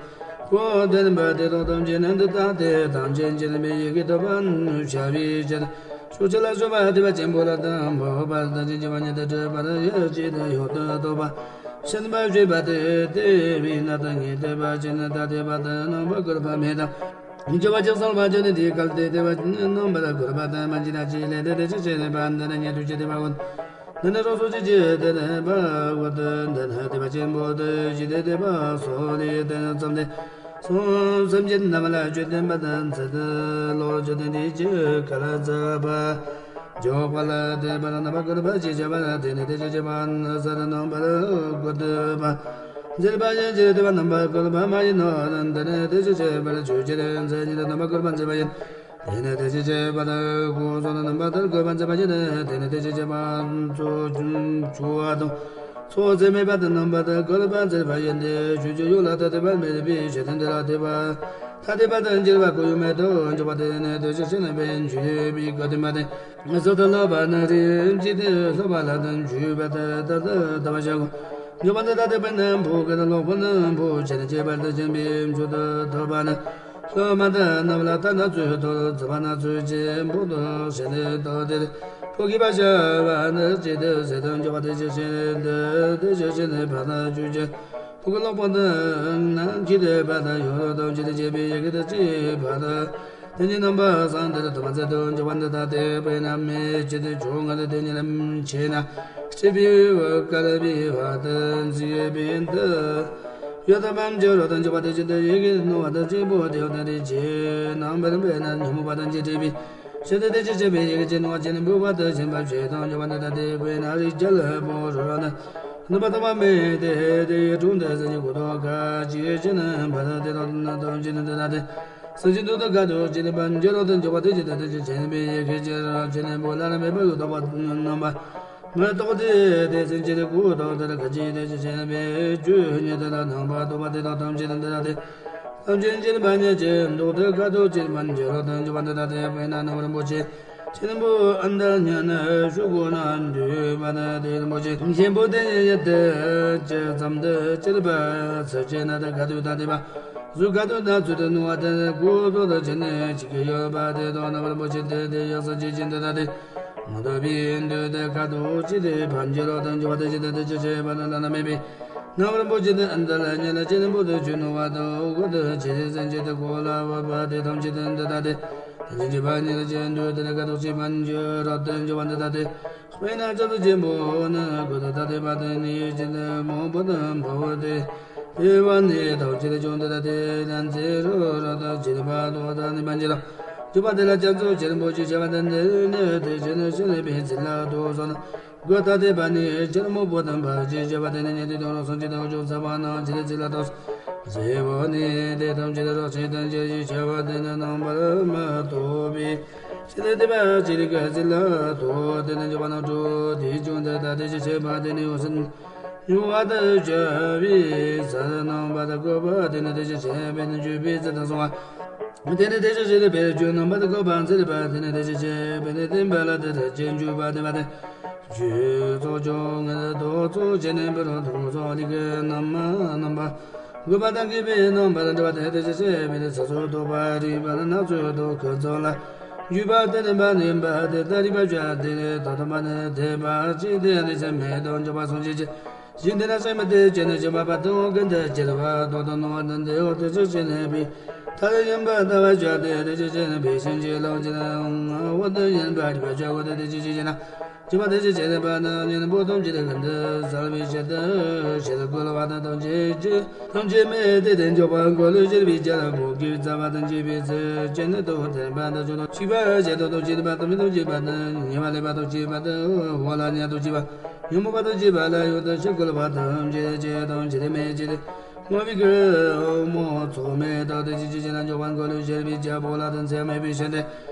གོ་བདེན་པ་དེ་དག་ཐམས་ཅད་ནི་འདི་ལྟ་སྟེ་ཐམས་ཅད་མཁྱེན་པའི་ཡི་གེ་ཐོབ་པར་བྱ་བའི་ཕྱིར། ཕྱོགས་གཅིག་ལ་སོགས་པ་དད་པ་ཆེན་པོ་ལ་དང་འཕགས་པ་དང་ཅིག་བ་ཉིད་དུ་གྲུབ་པར་ཡུལ་གཅིག་ཏུ་ཡོད་དུ་གཏོགས་པ་ཤེས་པར་བྱེད་པ་སྟེ། དེ་བས་ན་ད་ངས་དད་པ་ཆེ་ན་ད་དད་པ་དང་རྣམ་པ་བསྐལ་པ་མེད་དང་། འཇུག་པ་ཅིག་གསོལ་བ་བཅོལ་ནས་དེའི་སྐབས་དེ་དེ་བ་རྣམ་པར་དགོད་པ་དང་མ་བྱིན་ན་ཅི་ལས་དེ་དེ་ཅི་བྱེད་པ་འདི་ནི་ཉན་ཐོས་ཀྱི་དེ་བ་འོ། འདི་ནི་རོ་སོ་ཅི་ཅི་དེ་ནི་བ་འོ་དེ་འདི་ནི་དེ་བ་ཆེན་པོ་དེ་ཅི་དེ་དེ་བ་སོ་ལི་དེ་ནི་ཙམ་དེ། སོང་སེམས་ཅན་རྣམས་ལ་བཅོས་ལྡན་པ་དང་ཚེ་འདི་ལོག་བཅོས་ལྡན་དེ་ཅི་ག་ལ་ཚ་བ། འཇོག་པ་ལ་དད་པ་ལ་རྣམ་པར་དགོད་པ་ཅི་བྱ་བ་ལ་དེ་ནི་དེ་ཅི་བྱ་བ་ན་ས་ར་རྣམ་པར་དགོད་པ། མཛེས་པ་ཡང་ཅི་དེ་བ་རྣམ་པར་དགོད་པ་མ་ཡིན་ནོ། དེ་ནི་དེ་ཅི་བྱ་བ་ལ་ཆོས་ཅི་རེད་མཛེས་ཉིད་རྣམ་པར་དགོད་པ་མཛེས་པ་ཡིན། དེ་ནི་དེ་ཅི་བྱ་བ་ལ་ཀུན་རྫོབ་རྣམ་པར་དགོད་པ་མཛེས་པ་ཡིན། དེ་ནི་དེ་ཅི་བྱ་བ་ཚོགས་ཆུ་བ་དང་། ཚོགས་ཚད་མེད་པ་དང་རྣམ་པར་དགོད་པ་མཛེས་པ་ཡིན་ཏེ། ཆོས་ཀྱི་ཡུལ་ལ་ཐ་དད་པ་མེད་པའི་ཆོས་དོན་དེ་ལ་ཐ་དད་པ་ཐ་དད་པ་དང་འགྱུར་བ་ཁོ་ཡུལ་མེད་དུ་འཇོག་པ་དེ་ནི་དེ་ཅི་ཕྱིར་ན་བས་འཇུག་པའི་སྐབས་དེ་མ་དེ། སོ་ཐར་ལོག་པ་ན་རིམ་གྱིས་དེ་ལྷོད་པ་ལ་དང་འཇུག་པ་ད་ད་ད་ད་བ་བྱ་གོ། འཇོག་པ་འདི་ལྟ་སྟེ་དཔེར་ན་བུ་ག་དང་ལོག་པ་ན་བུ་བྱས་ནས་སྐྱེས་པ་དང་སྦྱིན་པའི་མཆོག་ཏུ་ཐོབ་པ་ནི། སློབ་མ་དང་རྣམས་ལ་ཐ་ན་ཚུལ་དུ་བརྩི་བ་ན་ཚུལ་གྱིས་འབུལ་དུ་བྱས་ནས་བཏང་སྟེ། ཕོ་གི་བ་བྱ་བ་ནི་ཅི་སྟེ་ཟེར་དུ་འཇོག་པ་དེ་ཅི་ཕྱིར་འདི་དེ་ཅི་ཕྱིར་ནི་བ་ན་ཆོས་ཅན། ཕོ་གི་ལོག་པ་དང་ནང་གི་དེ་བ་དང་ཡོད་དོ་ཅི་སྟེ་བྱས་པའི་ཡི་གེ་དེ་ཅི་བ་དང་། དེ་ཉིད་རྣམ་པ་བསམ་དེར་དུ་མ་ཚད་དུ་འཇོག་པ་འདི་ལྟ་སྟེ་དཔེར་ན་མེ་ཅི་སྟེ་བྱུང་ངེ་དེ་ཉིད་ལ་མཆེད་ན་སྐྱེས་པའི་བུ་དཀར་བའི་བ་དང་མཛེས་པའི་འདི། ཡོད་དམ་འཇོག་རོགས་དང་འཇོག་པ་དེ་ཅི་སྟེ་ཡི་གེ་ནོར་བ་དང་གཅིག་པོ་དེ་ཡོད་དང་དེ་ཅི་རྣམ་པར་དཔེར་ན་ཉོན་མོངས་པ་དང་བཅས་པའི་ཕྱིར་དེ་དེ་ཅི་བྱས་པའི་ཡི་གེ་ཅན་ནོར་བ་ཅན་འབུལ་བ་དང་བྱིན་པ་བྱེད་དང་འཇོག་པ་འདི་ལྟ་སྟེ་དཔེར་ན་རིགས་བརྒྱ་ལ་པོ་རོ་རོ་ན། ནུས་པ་དང་བ་མེད་དེ་དེ་ཡི་དྲུང་དུ་ཟིན་གྱི་གོ་ཐོག་ག་ཅི་ཡི་ཕྱིར་ན་བ་དང་དེ་དང་ན་དང་ཅི་ནི་དེ་ལྟ་སྟེ། སེམས་ཅན་དུ་དང་ཁ་དོག་ཅི་ནི་པ་འཇོག་རོགས་དང་འཇོག་པ་དེ་ཅི་དང་དེ་ཅི་བྱས་པའི་ཡི་གེ་ཅན་རོ་ཅི་ནི་པོ་ལ་ན་མེད་པ་གི་ཐོག་པ་རྣམ་པ། མི་རྟོག་སྟེ་དེ་སེམས་ཅན་གོ་ཐོག་དེར་ག་ཅི་དེ་ཅི་བྱས་པའི་རྒྱུ་ཉིད་དེ་ལ་སྣང་བ་རྟོག་པ་དེ་དག་ཐམས་ཅད་དེ་ལྟ་སྟེ། ཐམས་ཅད་ཅི་ནི་པ་ཉིད་ཀྱི་མདོག་དེ་ཁ་དོག་ཅི་ནི་པ་འཇོག་རོགས་དང་འཇོག་པ་འདི་ལྟ་སྟེ་དཔེར་ན་རྣམ་པར་རིན་པོ་ཆེ། ཆེན་པོ་ཨ་འདར་ཉན་ན་ཤུ་གུ་ན་འདུས་པ་ན་དེ་རིན་པོ་ཆེ་ཆེན་པོ་དེ་ཉིད་ཡེ་དེ་ཇི་ཙམ་དུ་ཅི་རིགས་པ་ཚུལ་ཅན་ན་དེ་ག་དུས་ད་དེ་པ་གཟུགས་ག་དུས་ན་ཚུལ་དུ་ནུ་བ་དེ་གུ་དོ་དུ་ཅི་ནི་ཅི་གི་ཡོད་པ་དེ་དོ་རྣམ་པར་རིན་པོ་ཆེ་དེ་དེ་ཡག་ས་ཅི་ཅི་འདི་ད་དེ་མ་དོ་བའི་འདུས་དེ་ག་དུ་ཅི་དེ་བ་འཇི་རོ་དང་འཇི་བ་དེ་ཅི་དེ་དེ་ཅི་ཅི་བ་ན་ལ་ན་མེད་པའི། རྣམ་པར་རིན་པོ་ཆེ་དེ་ཨ་འདི་ལ་ཉེ་ལ་ཅི་རིན་པོ་དེ་ཆུ་ནུ་བ་དང་འོ་གོ་དེ་ཅི་དེ་སེམས་ཅན་དེ་གོ་ལ་བ་བ་དེ་ཐམས་ཅད་དེ་འདི་ལྟ་སྟེ། ཐམས་ཅད་མཁྱེན་པ་ཉིད་ལ་ཅི་འདུལ་དེ་ནི་ཁ་དོག་ཅི་མ་འགྱུར་རབ་ཏུ་འགྱུར་བ་འདི་ལྟ་སྟེ། དཔེར་ན་ལྕགས་ཀྱུ་ཆེན་པོ་ནི་གོས་དང་ཐ་དད་པ་དང་ནི་ཡུལ་ཅན་དུ་མང་པོ་དང་འཕོ་བ་སྟེ། དེ་བ་ནི་ཐམས་ཅད་ཀྱང་འདི་ལྟ་སྟེ་ལན་ཚེ་རོ་རོ་དང་ཅི་རིགས་པ་དོ་དང་ནི་མ་འགྱུར་རོ། འཇུག་པ་དེ་ལ་རྒྱ་མཚོ་ཆེན་པོ་ཅི་བྱ་བ་དང་འདི་ནི་དེ་ཅི་ནི་ཤིན་ཏུ་བའི་ཚིག་ལ་དོ་སོ་ན། གོས་ཐ་དད་པ་ནི་ཆེར་མོ་བོ་དང་བར་ཅི་བྱ་བ་དེ་ནི་ཉན་ཐོས་དང་རོ་སོང་ཅི་དང་འཇུག་ཚ་བ་ན་ཅི་རིགས་ཚིག་ལ་དོ་སོ། རྗེ་བོ་ནི་དེ་ཐམས་ཅད་རོ་ཆེ་དང་ཅི་ཞིག་བྱ་བ་དེ་ནི་རྣམ་པར་མི་རྟོག་པའི། ཤེས་ལས་དེ་པ་ཅི་རིགས་ཀ་ཟིལ་ལ་དོ་དེ་ནི་འཇུག་པ་ན་དྲོ་དེའི་ཅུང་དེ་ལྟ་དེ་ཅི་བྱེད་པ་དེ་ནི་འོ་སིན། ཡུ་བ་དུ་བྱ་བའི་ས་རྣམ་པ་དག་གོ་པ་དེ་ནི་དེ་ཅི་བྱེད་པའི་ནི་འཇུག་པའི་ཚེ་དང་སོང་བ། དེ་ནི་དེ་ཅི་བྱེད་པའི་རྒྱུ་རྣམ་པ་དག་གོ་པ་ཚེ་རིག་པ་དེ་ནི་དེ་ཅི་བྱེད་པའི་ནི་བསྟན་པ་ལ་དེ་ལྟར་ཅི་འཇུག་པ་དེ་པ་དེ། རྒྱུ་ཚོགས་ཀྱང་ངེས་དོ་ཚོགས་བྱས་ནས་འབུལ་རོ་དང་ཚོགས་ལི་གི་རྣམ་རྣམ་པ། དགོས་པ་དང་དགོས་པའི་རྣམ་པར་འགྲེལ་བ་དེ་དེ་ཅི་བྱེད་པའི་ཚེ་སོགས་རྟོག་པ་རིགས་པ་ལ་ནག་ཚོད་དུ་ཁོ་ཚོགས་ལ། འཇུག་པ་དེ་ནི་པ་ནི་པ་དེ་ལྟར་རིགས་པ་བྱ་དེ་ནི་ད་དུ་མ་ནི་དེ་པ་ཅི་དེ་ནི་སེམས་མེད་དུ་འཇོག་པ་སོང་ཅི་ཅི། ཞིང་དེ་ན་སེམས་མེད་དེ་ཅི་ནི་ཅི་མ་པ་དང་ཀུན་ཏུ་ཅི་ར་བ་དོ་དོ་ནོ་བ་དང་དེ་འོ་དེ་ཅི་ཅི་ནི་པི། ཐ་ལ་ཡིན་པ་ལྟ་བ་བྱ་དེ་དེ་ཅི་ཅི་ནི་པི་ཤིང་ཅི་ལོ་ཅི་ནི་འོ་དེ་ཡིན་པ་རིགས་པ་བྱ་འོ་དེ་དེ་ཅི་ཅི་ཅི་ན། ཅི་མ་དེ་ཅི་བྱེད་པ་ན་ཉན་པོ་ཐམས་ཅད་ཀུན་ཏུ་བསལ་བའི་ཕྱིར་དུ་ཞེས་བཀོད་པ་དང་ཐམས་ཅད་ཀྱི་ཐམས་ཅད་མེད་དེ་དེ་འཇོག་པ་འཁོར་ལོས་སྒྱུར་བའི་རྒྱལ་པོ་གིས་རྩ་བ་དང་བཅས་པའི་ཚུལ་ཅན་ནི་དང་ལྡན་པ་དང་བཅུ་དང་གཅིག་པ་ཞེས་དང་དང་བཅས་པ་དང་མི་དང་བཅས་པ་དང་ཉེ་བར་ལེགས་པ་དང་བཅས་པ་དང་འོག་ལ་ཉ་དང་བཅས་པ་ཉོན་མོངས་པ་དང་བཅས་པ་ལ་ཡང་དག་ཕྱིར་བཀོད་པ་ཐམས་ཅད་ཅེས་དང་ཅི་སྟེ་མེད་ཅེས་ཏེ། མ་བི་ཀ་མོ་ཚོགས་མེད་དག་དེ་ཅི་ཅི་ཅི་ན་འཇོག་པ་འཁོར་ལོས་སྒྱུར་བའི་རྒྱལ་པོ་ལ་དང་ཚད་མེད་པའི་ཕྱིར་ཏེ།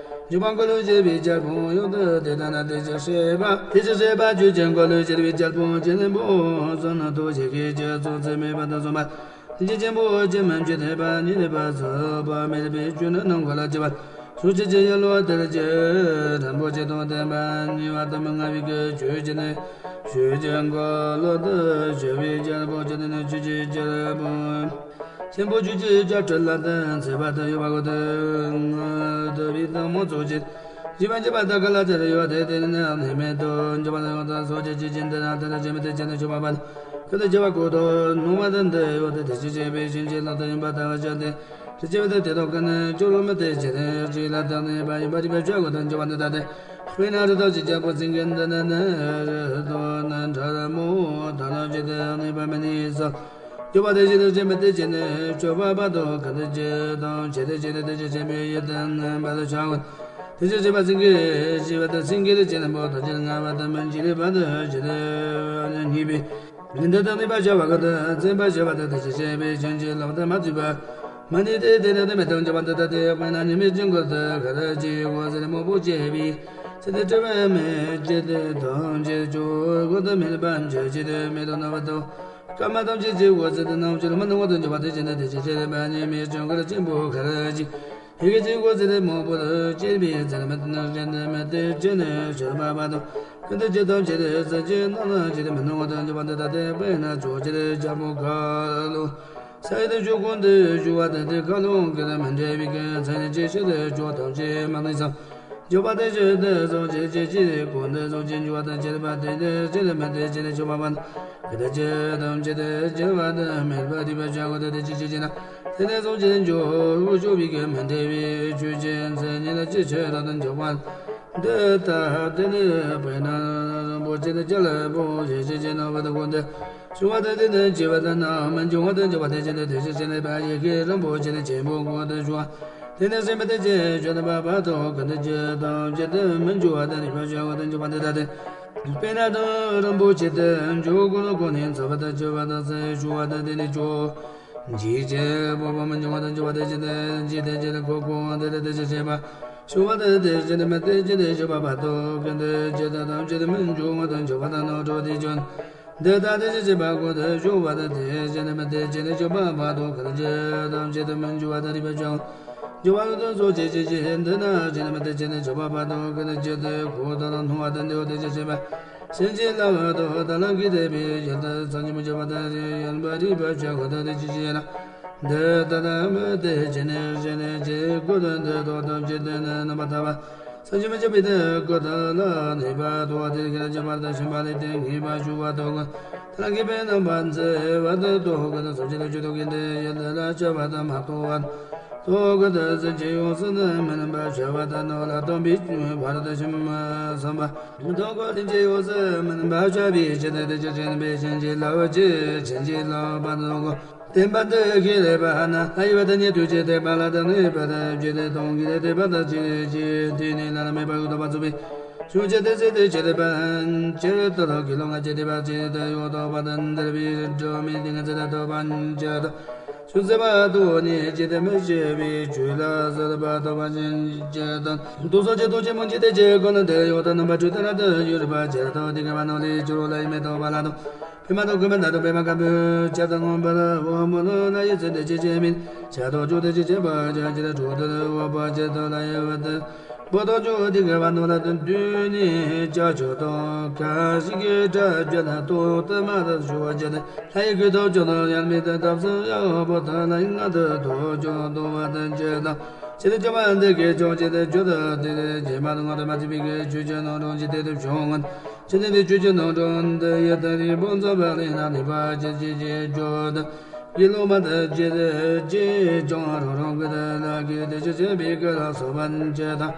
འཇུག་པ་འཁོར་ལོས་སྒྱུར་བའི་རྒྱལ་པོ་ཡང་དག་དེ་ལྟ་ན་དེ་ཅི་ཤེས་པ། དེ་ཅི་ཤེས་པ་རྒྱུ་ཅན་འཁོར་ལོས་སྒྱུར་བའི་རྒྱལ་པོ་ཅི་ནི་པོ་སོ་ན་དོ་ཞིག་གི་རྒྱུ་ཚོགས་ཚད་མེད་པ་དང་གསུམ་པ། རྒྱུ་ཆེན་པོ་ཅི་མིན་རྒྱུ་ཐེག་པ་ཉིད་ལས་པ་ཚོགས་པ་མེད་པའི་རྒྱུ་ནི་ནང་འཁོད་ལ་སྐྱེ་བ། སོ་སྐྱེ་ཅི་ཡང་ལོ་དེར་སྐྱེ་རིན་པོ་ཆེ་དང་ལྡན་པ་ཉེ་བར་དུ་མི་མངའ་བའི་གི་ཆོས་ཅན་ནི། ཆོས་ཅན་འཁོར་ལོ་དུ་སྐྱེ་བའི་རྒྱལ་པོ་ཅི་ནི་ཆོས་ཀྱི་རྒྱལ་པོ། ཆེན་པོ་ཆོས་ཀྱི་རྒྱལ་ཁྲི་ལ་དང་ཚེ་བར་དུ་ཡོད་པ་གོ་དུ་ང་དུ་བའི་དང་མོ་ཚོགས་ཅན། བཞི་པ་འཇིགས་པ་དག་ག་ལ་དེར་ཡོད་དེ་དེ་ནི་གནས་མེད་དུ་འཇིགས་པ་དང་ཡོད་དུ་སོ་སྐྱེ་ཅི་ཅན་དེ་ན་དེ་ན་ཅི་མི་དེ་ཅན་དུ་ཆུ་མ་པ་ནི་ཁུ་དུ་སྐྱེ་བ་གོ་དུ་ནུ་མ་དང་དུ་ཡོད་དེ་དེ་ཅི་ཅན་པའི་ཞིང་ཅན་ལ་དུ་ཡིན་པ་དག་བ་ཅན་དེ། དེ་བྱས་པ་དེ་དེ་དག་གི་ནི་སྐྱོ་རོ་མི་དེ་བྱས་ནས་རྗེས་ལ་བརྟེན་ནས་པ་ཡིན་པ་རིག་པ་བྱ་དགོས་དང་འགྱུར་བ་འདི་ལྟ་སྟེ། དཔེར་ན་རི་དྭགས་ཀྱི་རྒྱལ་པོ་བཙན་གྱི་འདི་ནི་ནི་རི་དྭགས་ནི་ཁྲ་ར་མོ་དང་ལ་བྱེད་དུ་གནས་པ་མི་ནུས་སོ། འགྱུར་བ་དེ་བཞིན་དུ་སྐྱེ་མི་དེ་བྱས་ནས་སྐྱོ་བ་བར་དུ་གང་དུ་སྐྱེ་དང་བྱེད་དུ་སྐྱེ་ནས་དེ་བཞིན་གཤེགས་པའི་ཡུལ་དུ་ནི་འབད་དུ་བྱ་དགོས། དེ་བཞིན་གཤེགས་པ་བཙན་གྱི་ཞེས་པ་དེ་སེང་གེ་ལས་ཅི་ལ་འབོ་དང་ཅི་ལ་ང་བ་དང་མི་འཇིགས་ལས་བར་དུ་བྱེད་དུ་ཉེས་པའི། འདི་ལྟར་གནས་པར་བྱ་བ་གང་དུ་བཙན་པར་བྱ་བ་དང་དེ་བཞིན་གཤེགས་པའི་བྱིན་གྱིས་བརླབས་དང་མ་བརྫུས་པ། མ་ནུས་ཏེ་དེ་ནི་དེ་མེད་དུ་འགྱུར་བ་འདི་ལྟ་སྟེ། དཔེར་ན་ཉི་མའི་དཀྱིལ་འཁོར་དུ་ག་ར་གྱི་འོད་ཟེར་མང་པོ་སྐྱེས་པའི་ཚེ་དེ་སྤྲོས་པ་མེད་ཅེས་དེ་དང་བཅས་ཀྱང་འོད་དུ་མེད་པ་འཇལ་བྱེད་དུ་མེད་དོ་སྣང་བ་དང་། སྐར་མ་ཐམས་ཅད་ཀྱི་འོད་ཟེར་དེ་རྣམ་འགྱུར་མི་སྣང་བ་དང་འགྱུར་བ་དེ་བཞིན་དུ་དེ་བཞིན་གཤེགས་པ་ཉི་མའི་དཀྱིལ་འཁོར་ཆེན་པོ་ག་ར་གྱི། ཡི་གེ་གཅིག་འོད་ཟེར་མང་པོ་ལ་སྐྱེས་པའི་ཚེ་མི་དེ་ནི་གཞན་དུ་མི་སྟེར་བྱས་ནས་ཆར་པ་བར་དུ་ཀུན་ཏུ་ཇི་ལྟར་བྱེད་དེ་ཟེར་གྱི་རྣམ་སྣང་བྱེད་དེ་མི་སྣང་བ་དང་འགྱུར་བ་འདི་ལྟ་སྟེ། དཔེར་ན་ཕྱོགས་བཅུར་རྒྱལ་པོ་ག་ལོ་ས་ཡི་དུ་ཆོས་ཀུན་ཏུ་བཞུགས་པ་དང་དེ་ག་ལོ་གི་མི་འབྲལ་བའི་ཀུན་ཚེ་ནི་ཅི་ཕྱིར་དུ་ཕྱོགས་ཐམས་ཅད་མ་ནུས་སམ། འགྱུར་བ་དེ་བཞིན་དུ་སོང་ཅི་ཅི་ཅི་ཀུན་ཏུ་སོང་ཅི་འགྱུར་བ་དང་བཅས་པ་དེ་ནི་ཅི་ལ་མི་སྟེར་ཅི་ལ་ཆོག་པ་མ་ནི། གི་དེ་ཅི་དང་ཅི་དེ་སྐྱེ་བ་དང་མེད་པ་སྡིག་པ་བྱ་དགོས་ཏེ་དེ་ཅི་ཅི་ཅི་ན། དེ་ནས་བཟུང་སྤྱད་འཇོག་ཆོག་པའི་གི་མི་འབྲལ་བའི་ཆོས་ཅན་མཚན་ཉིད་ལ་ཅི་ཕྱིར་དུ་འཇོག་པ། འདི་ལྟ་སྟེ་ནི་དཔེར་ན་རིན་པོ་ཆེ་ནི་རྒྱལ་པོ་ཞེས་བྱ་ཅན་རྣམ་པ་དག་གོ་འདི་ཆུང་བ་དང་དེ་ནི་ཆེ་བ་དང་ན་མི་འབྱུང་བ་དང་འབྱུང་བ་དེ་ཅི་ནི་དེ་ཅི་ཅི་ནི་པ་ཡི་གེ་རིན་པོ་ཆེ་ནི་ཆེན་པོ་གོ་དེ་ཆུང་བ། དེ་ནས་སེམས་པ་དེ་ཅི་ཆོས་རྣམ་པ་བར་དུ་ཀུན་ཏུ་ཇི་ལྟར་བྱེད་དུ་མི་འགྱུར་བ་དང་རིག་པ་བྱ་བ་དང་འགྱུར་བ་འདི་ལྟ་སྟེ། དཔེར་ན་དང་རིན་པོ་ཆེ་དེ་འཇོག་གོ་ནི་ནི་ཚ་བ་དང་ཆེ་བ་དང་ས་ཡི་ཆུང་བ་དང་དེ་ནི་ཆོག་འཇིག་ཅེས་པོ་པོ་མི་འབྱུང་བ་དང་འབྱུང་བ་དེ་ཅི་དང་ཅི་དེ་ཅི་དང་ཁོ་ཁོ་དེ་ལ་དེ་ཅི་ཤེས་པ། ཆུང་བ་དང་དེ་ཅི་དང་མི་དེ་ཅི་དང་ཤེས་པ་བར་དུ་ཀུན་ཏུ་ཇི་ལྟར་དང་ཇི་ལྟར་མི་འབྱུང་བ་དང་འབྱུང་བ་དང་རྣམ་གྲོལ་དེ་ཅི། འདི་ལྟར་དེ་ཅི་ཤེས་པ་ཀུན་ཏུ་ཆུང་བ་དང་དེ་ཅི་དང་མི་དེ་ཅི་དང་ཤེས་པ་བར་དུ་ཀུན་ཏུ་ཇི་ལྟར་ཇི་ལྟར་མི་འབྱུང་བ་དང་རིག་པ་ཅན། འབྱུང་བ་ཀུན་ཏུ་སོང་ཅི་ཅི་ཅི་འདི་ན་ཅི་དང་མི་དེ་ཅི་དང་ཤེས་པ་བར་དུ་ཀུན་ཏུ་ཇི་ལྟར་ཁོ་ལྟར་སྣང་བ་དང་འདི་འོ་དེ་ཅི་ཤེས་པ། སེམས་ཅན་ལ་བར་དུ་ད་ལ་གི་དེ་བའི་ཡུལ་དུ་སངས་རྒྱས་མི་འཇིགས་པ་དང་ཡོན་པ་རིག་པ་ཆོས་ཀུན་དུ་དེ་ཅི་ཅི་ན། འདི་ལྟ་ན་མི་དེ་ཅི་ནས་ཅི་ནས་ཅི་ཀུན་ཏུ་འདི་དོ་དམ་ཅི་དེ་ནི་རྣམ་པར་ཐར་པ། སངས་རྒྱས་མི་འཇིགས་པའི་དེ་ཀུན་ཏུ་ལ་ནུས་པ་དོ་དེ་ཁྱེད་ཀྱི་བར་དུ་ཤིན་པ་ལས་དེ་ངེས་པར་ཞུ་བ་དོ་ཀུན། ད་ལ་གི་པའི་རྣམ་པ་མཛེས་པ་དེ་དོ་ཀུན་ཏུ་སངས་རྒྱས་དང་ཆོས་དོ་ཀུན་ཏུ་ཡུལ་དུ་ལ་ཆ་བ་དང་མ་དོ་བ། དོ་ཀུན་ཏུ་སེམས་ཅན་ཡོངས་སུ་ནི་མི་ནུས་པ་བྱ་བ་དང་ནོ་ལ་སྟོན་པའི་བར་དུ་ཤིན་པ་བསམ་པ། དོ་ཀུན་སེམས་ཅན་ཡོངས་སུ་མི་ནུས་པ་བྱ་བའི་ཕྱིར་དུ་དེ་ཅི་ཆེན་པའི་ཕྱིན་ཅི་ལ་བ་ཅི་ཕྱིན་ཅི་ལ་བ་དོ་ཀུན། བསྟན་པ་འདི་ཁས་ལེན་པ་ན་ལྷ་ཡི་བ་དང་ཉན་ཐོས་ཀྱི་དད་པ་ལ་དང་ནུས་པ་དང་བརྒྱུད་དེ་གཏོང་གི་དད་པ་དང་ཅི་ཅི་དེ་ནི་བླ་ན་མེད་པ་ཡོད་དོ་པ་ཚུགས་པའི་ཆོས་ཅན་དེ་ཟེར་དེ་ཅི་དད་པ་ཅི་ལྟར་དགེ་སློང་ང་ཅི་དད་པ་ཅི་ལྟར་ཡོད་དོ་པ་དང་འདིར་བའི་སྒྲོན་མེ་དེ་ང་ཚེ་ལ་ཐོབ་པ་ཅི་ལྟར་ཆོས་ཟེར་བ་དོ་ནི་ཅི་དེ་མི་ཤེས་པའི་ཆོས་ལ་ཟེར་བ་ཐོབ་པ་ཅི་ཅི་ལྟར་དུ་སོ་ཅི་དུ་ཅི་མུན་ཅི་དེ་ཅི་ཀུན་ལ་དེ་ཡོད་དོ་རྣམ་པ་དྲུག་ལྟར་དུ་ཡོད་པ་ཅི་ལྟར་དེ་ག་བ་ནོ་ལས་ཅི་རོ་ལ་ཡི་མེད་དོ་པ་ལ་དོ། པདྨ་དང་ཀུན་ཕན་དང་པདྨ་དཀར་པོའི་ཆར་དང་མངོན་པར་འོད་མོ་ལ་ཡི་ཚེ་འདི་ཅི་ཅི་མིན་ཆར་དང་ཆུ་དང་ཅི་ཅི་པ་ཅི་ཅི་དང་དྲོད་དང་འོད་པ་ཅི་དང་ལ་ཡི་བ་དང་། བོ་དང་ཆུ་དེ་ག་བ་ནོ་ལ་དང་དུས་ནི་ཅ་ཆུ་དང་ཁ་ཞིག་གི་སྒྲ་བརྒྱ་དང་སྟོང་དུ་མ་དང་ཞུ་བ་ཅི་དང་ལྷ་ཡི་སྐུ་དང་ཆུ་དང་ཡང་མི་དང་ཐབས་སུ་ཡང་བོ་དང་ལ་ཡི་ང་དང་དོ་ཆུ་དང་བ་དང་ཅི་དང་། ཅི་དང་ཅི་མ་འདི་གའི་ཆོས་ཅི་དང་ཆུ་དང་དེ་དང་ཅི་མ་དང་ང་དང་མ་ཐུབ་པའི་གི་ཆོས་ཅི་ནང་དང་ཅི་དེ་དང་བྱུང་ངོ་། ཅི་ནས་དེ་ཆོས་ཀྱི་རྣམ་གྲངས་འདི་ཡི་དེ་རིང་བོ་མཛད་པ་ལས་ན་ནི་པ་ཅི་ཅི་ཅི་བརྗོད་དུ་ཡི་ལོ་མ་དེ་ཅི་དེ་ཅི་ཀྱང་རང་རང་གི་དེ་ལ་གི་དེ་ཅི་ཅི་བི་གི་ལ་སོགས་པ་ཅི་དང་།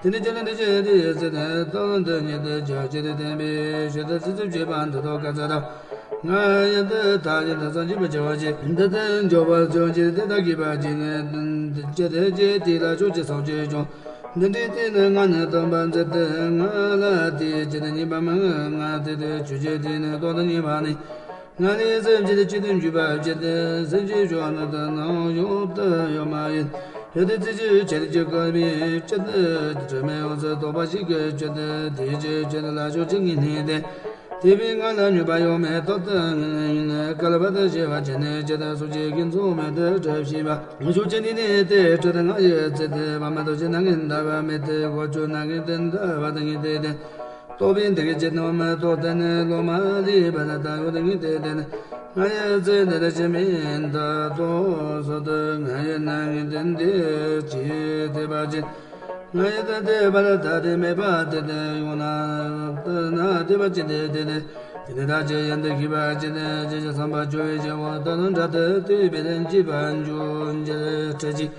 དེ་ནི་ཅི་ལ་འདི་ཅི་དེ་ཡི་ཚེ་དེ་དང་དེ་ཉིད་དེ་ཅི་ཅི་དེ་བསྟན་པའི་ཞུ་དེ་ཚིག་ཚིག་བཅད་པ་འདི་དོ་ག་ཚ་དང་། ང་ཡི་དེ་ད་ཡི་དེ་སངས་རྒྱས་མི་བྱ་བ་ཅི་འདི་དེ་འཇོག་པར་བྱུང་ཅི་དེ་ད་གི་པ་ཅི་ནི་ཅི་དེ་ཅི་དེ་ལ་ཆོས་ཅི་སོགས་ཅི་ཀྱང་། འདི་འདྲའི་དེ་ནི་ང་ནི་སྟོན་པ་མཛད་དེ་ང་ལ་དེའི་ཕྱིར་དུ་ཉེས་པ་མི་ང་དེ་དེ་ཆོས་ཀྱི་དེ་ནི་ལྟོ་དང་ཉེས་པ་ནི། ང་ནི་སེམས་ཅན་གཅིག་ཏུ་འཇུག་པ་བྱེད་དེ་སེམས་ཅན་ཞོག་ནི་དུ་ནང་ཡོང་དུ་ཡོད་མ་ཡིན། ཡོད་དེ་ཚེ་ཅི་ཆེར་གྱི་དཀའ་བའི་ཕྱིར་དུ་དྲི་མེད་འོད་ཟེར་རྟོག་པ་ཞིག་གི་ཕྱིར་དུ་དེའི་ཕྱིར་ལ་ཕྱོགས་ཀྱི་ངེས་ནས་དེ། དེ་བས་ང་ལ་ཉོན་པ་ཡོང་མེད་ཐོབ་ཏུ་ངེས་ནས་བསྐལ་པ་དང་བྱེ་བ་ཅན་ནས་ཇི་ལྟར་སོགས་ཀྱི་དགེ་མཚུངས་མེད་དུ་གྲུབ་ཤེས་པ། ཕྱོགས་ཀྱི་ནི་ནི་དེ་སྤྲོས་དང་ང་ཡི་ཚེ་དེ་བ་མ་དོ་ཞེ་ན་ངེས་འདའ་བ་མེད་དེ་གོ་ཆོད་ན་ངེས་དེ་འདའ་བ་དང་ངེས་དེ་དེ། རྟོག་པའི་འདི་གི་ཅི་ནོ་མ་རྟོག་དེ་ནི་བློ་མ་ལུས་པ་ལ་ད་ཡོད་དེ་ངེས་དེ་དེ་ནི། ང་ཡི་ཚེ་འདི་ལ་ཅི་མིན་ད་རྟོག་སོགས་དུ་ང་ཡི་ན་ངེས་དེ་འདི་ཅི་དེ་བ་ཅི། ང་ཡི་ད་དེ་བ་ལ་ད་དེ་མེད་པ་དེ་དེ་ཡོང་ན་དེ་ན་དེ་བ་ཅི་དེ་དེ་དེ། དེ་ནས་བདག་ཅག་ཡང་དག་ཤེས་པར་བྱས་ནས། ཇི་ཕྱིར་བསམ་པ་བཅོ་བརྒྱད་བྱེད་པ་ལྟར་སྒྲ་དེ་ཐོས་པས་སྐྱེས་པ་འཇུག་འགྱུར་ཕྲད་ཅིང་།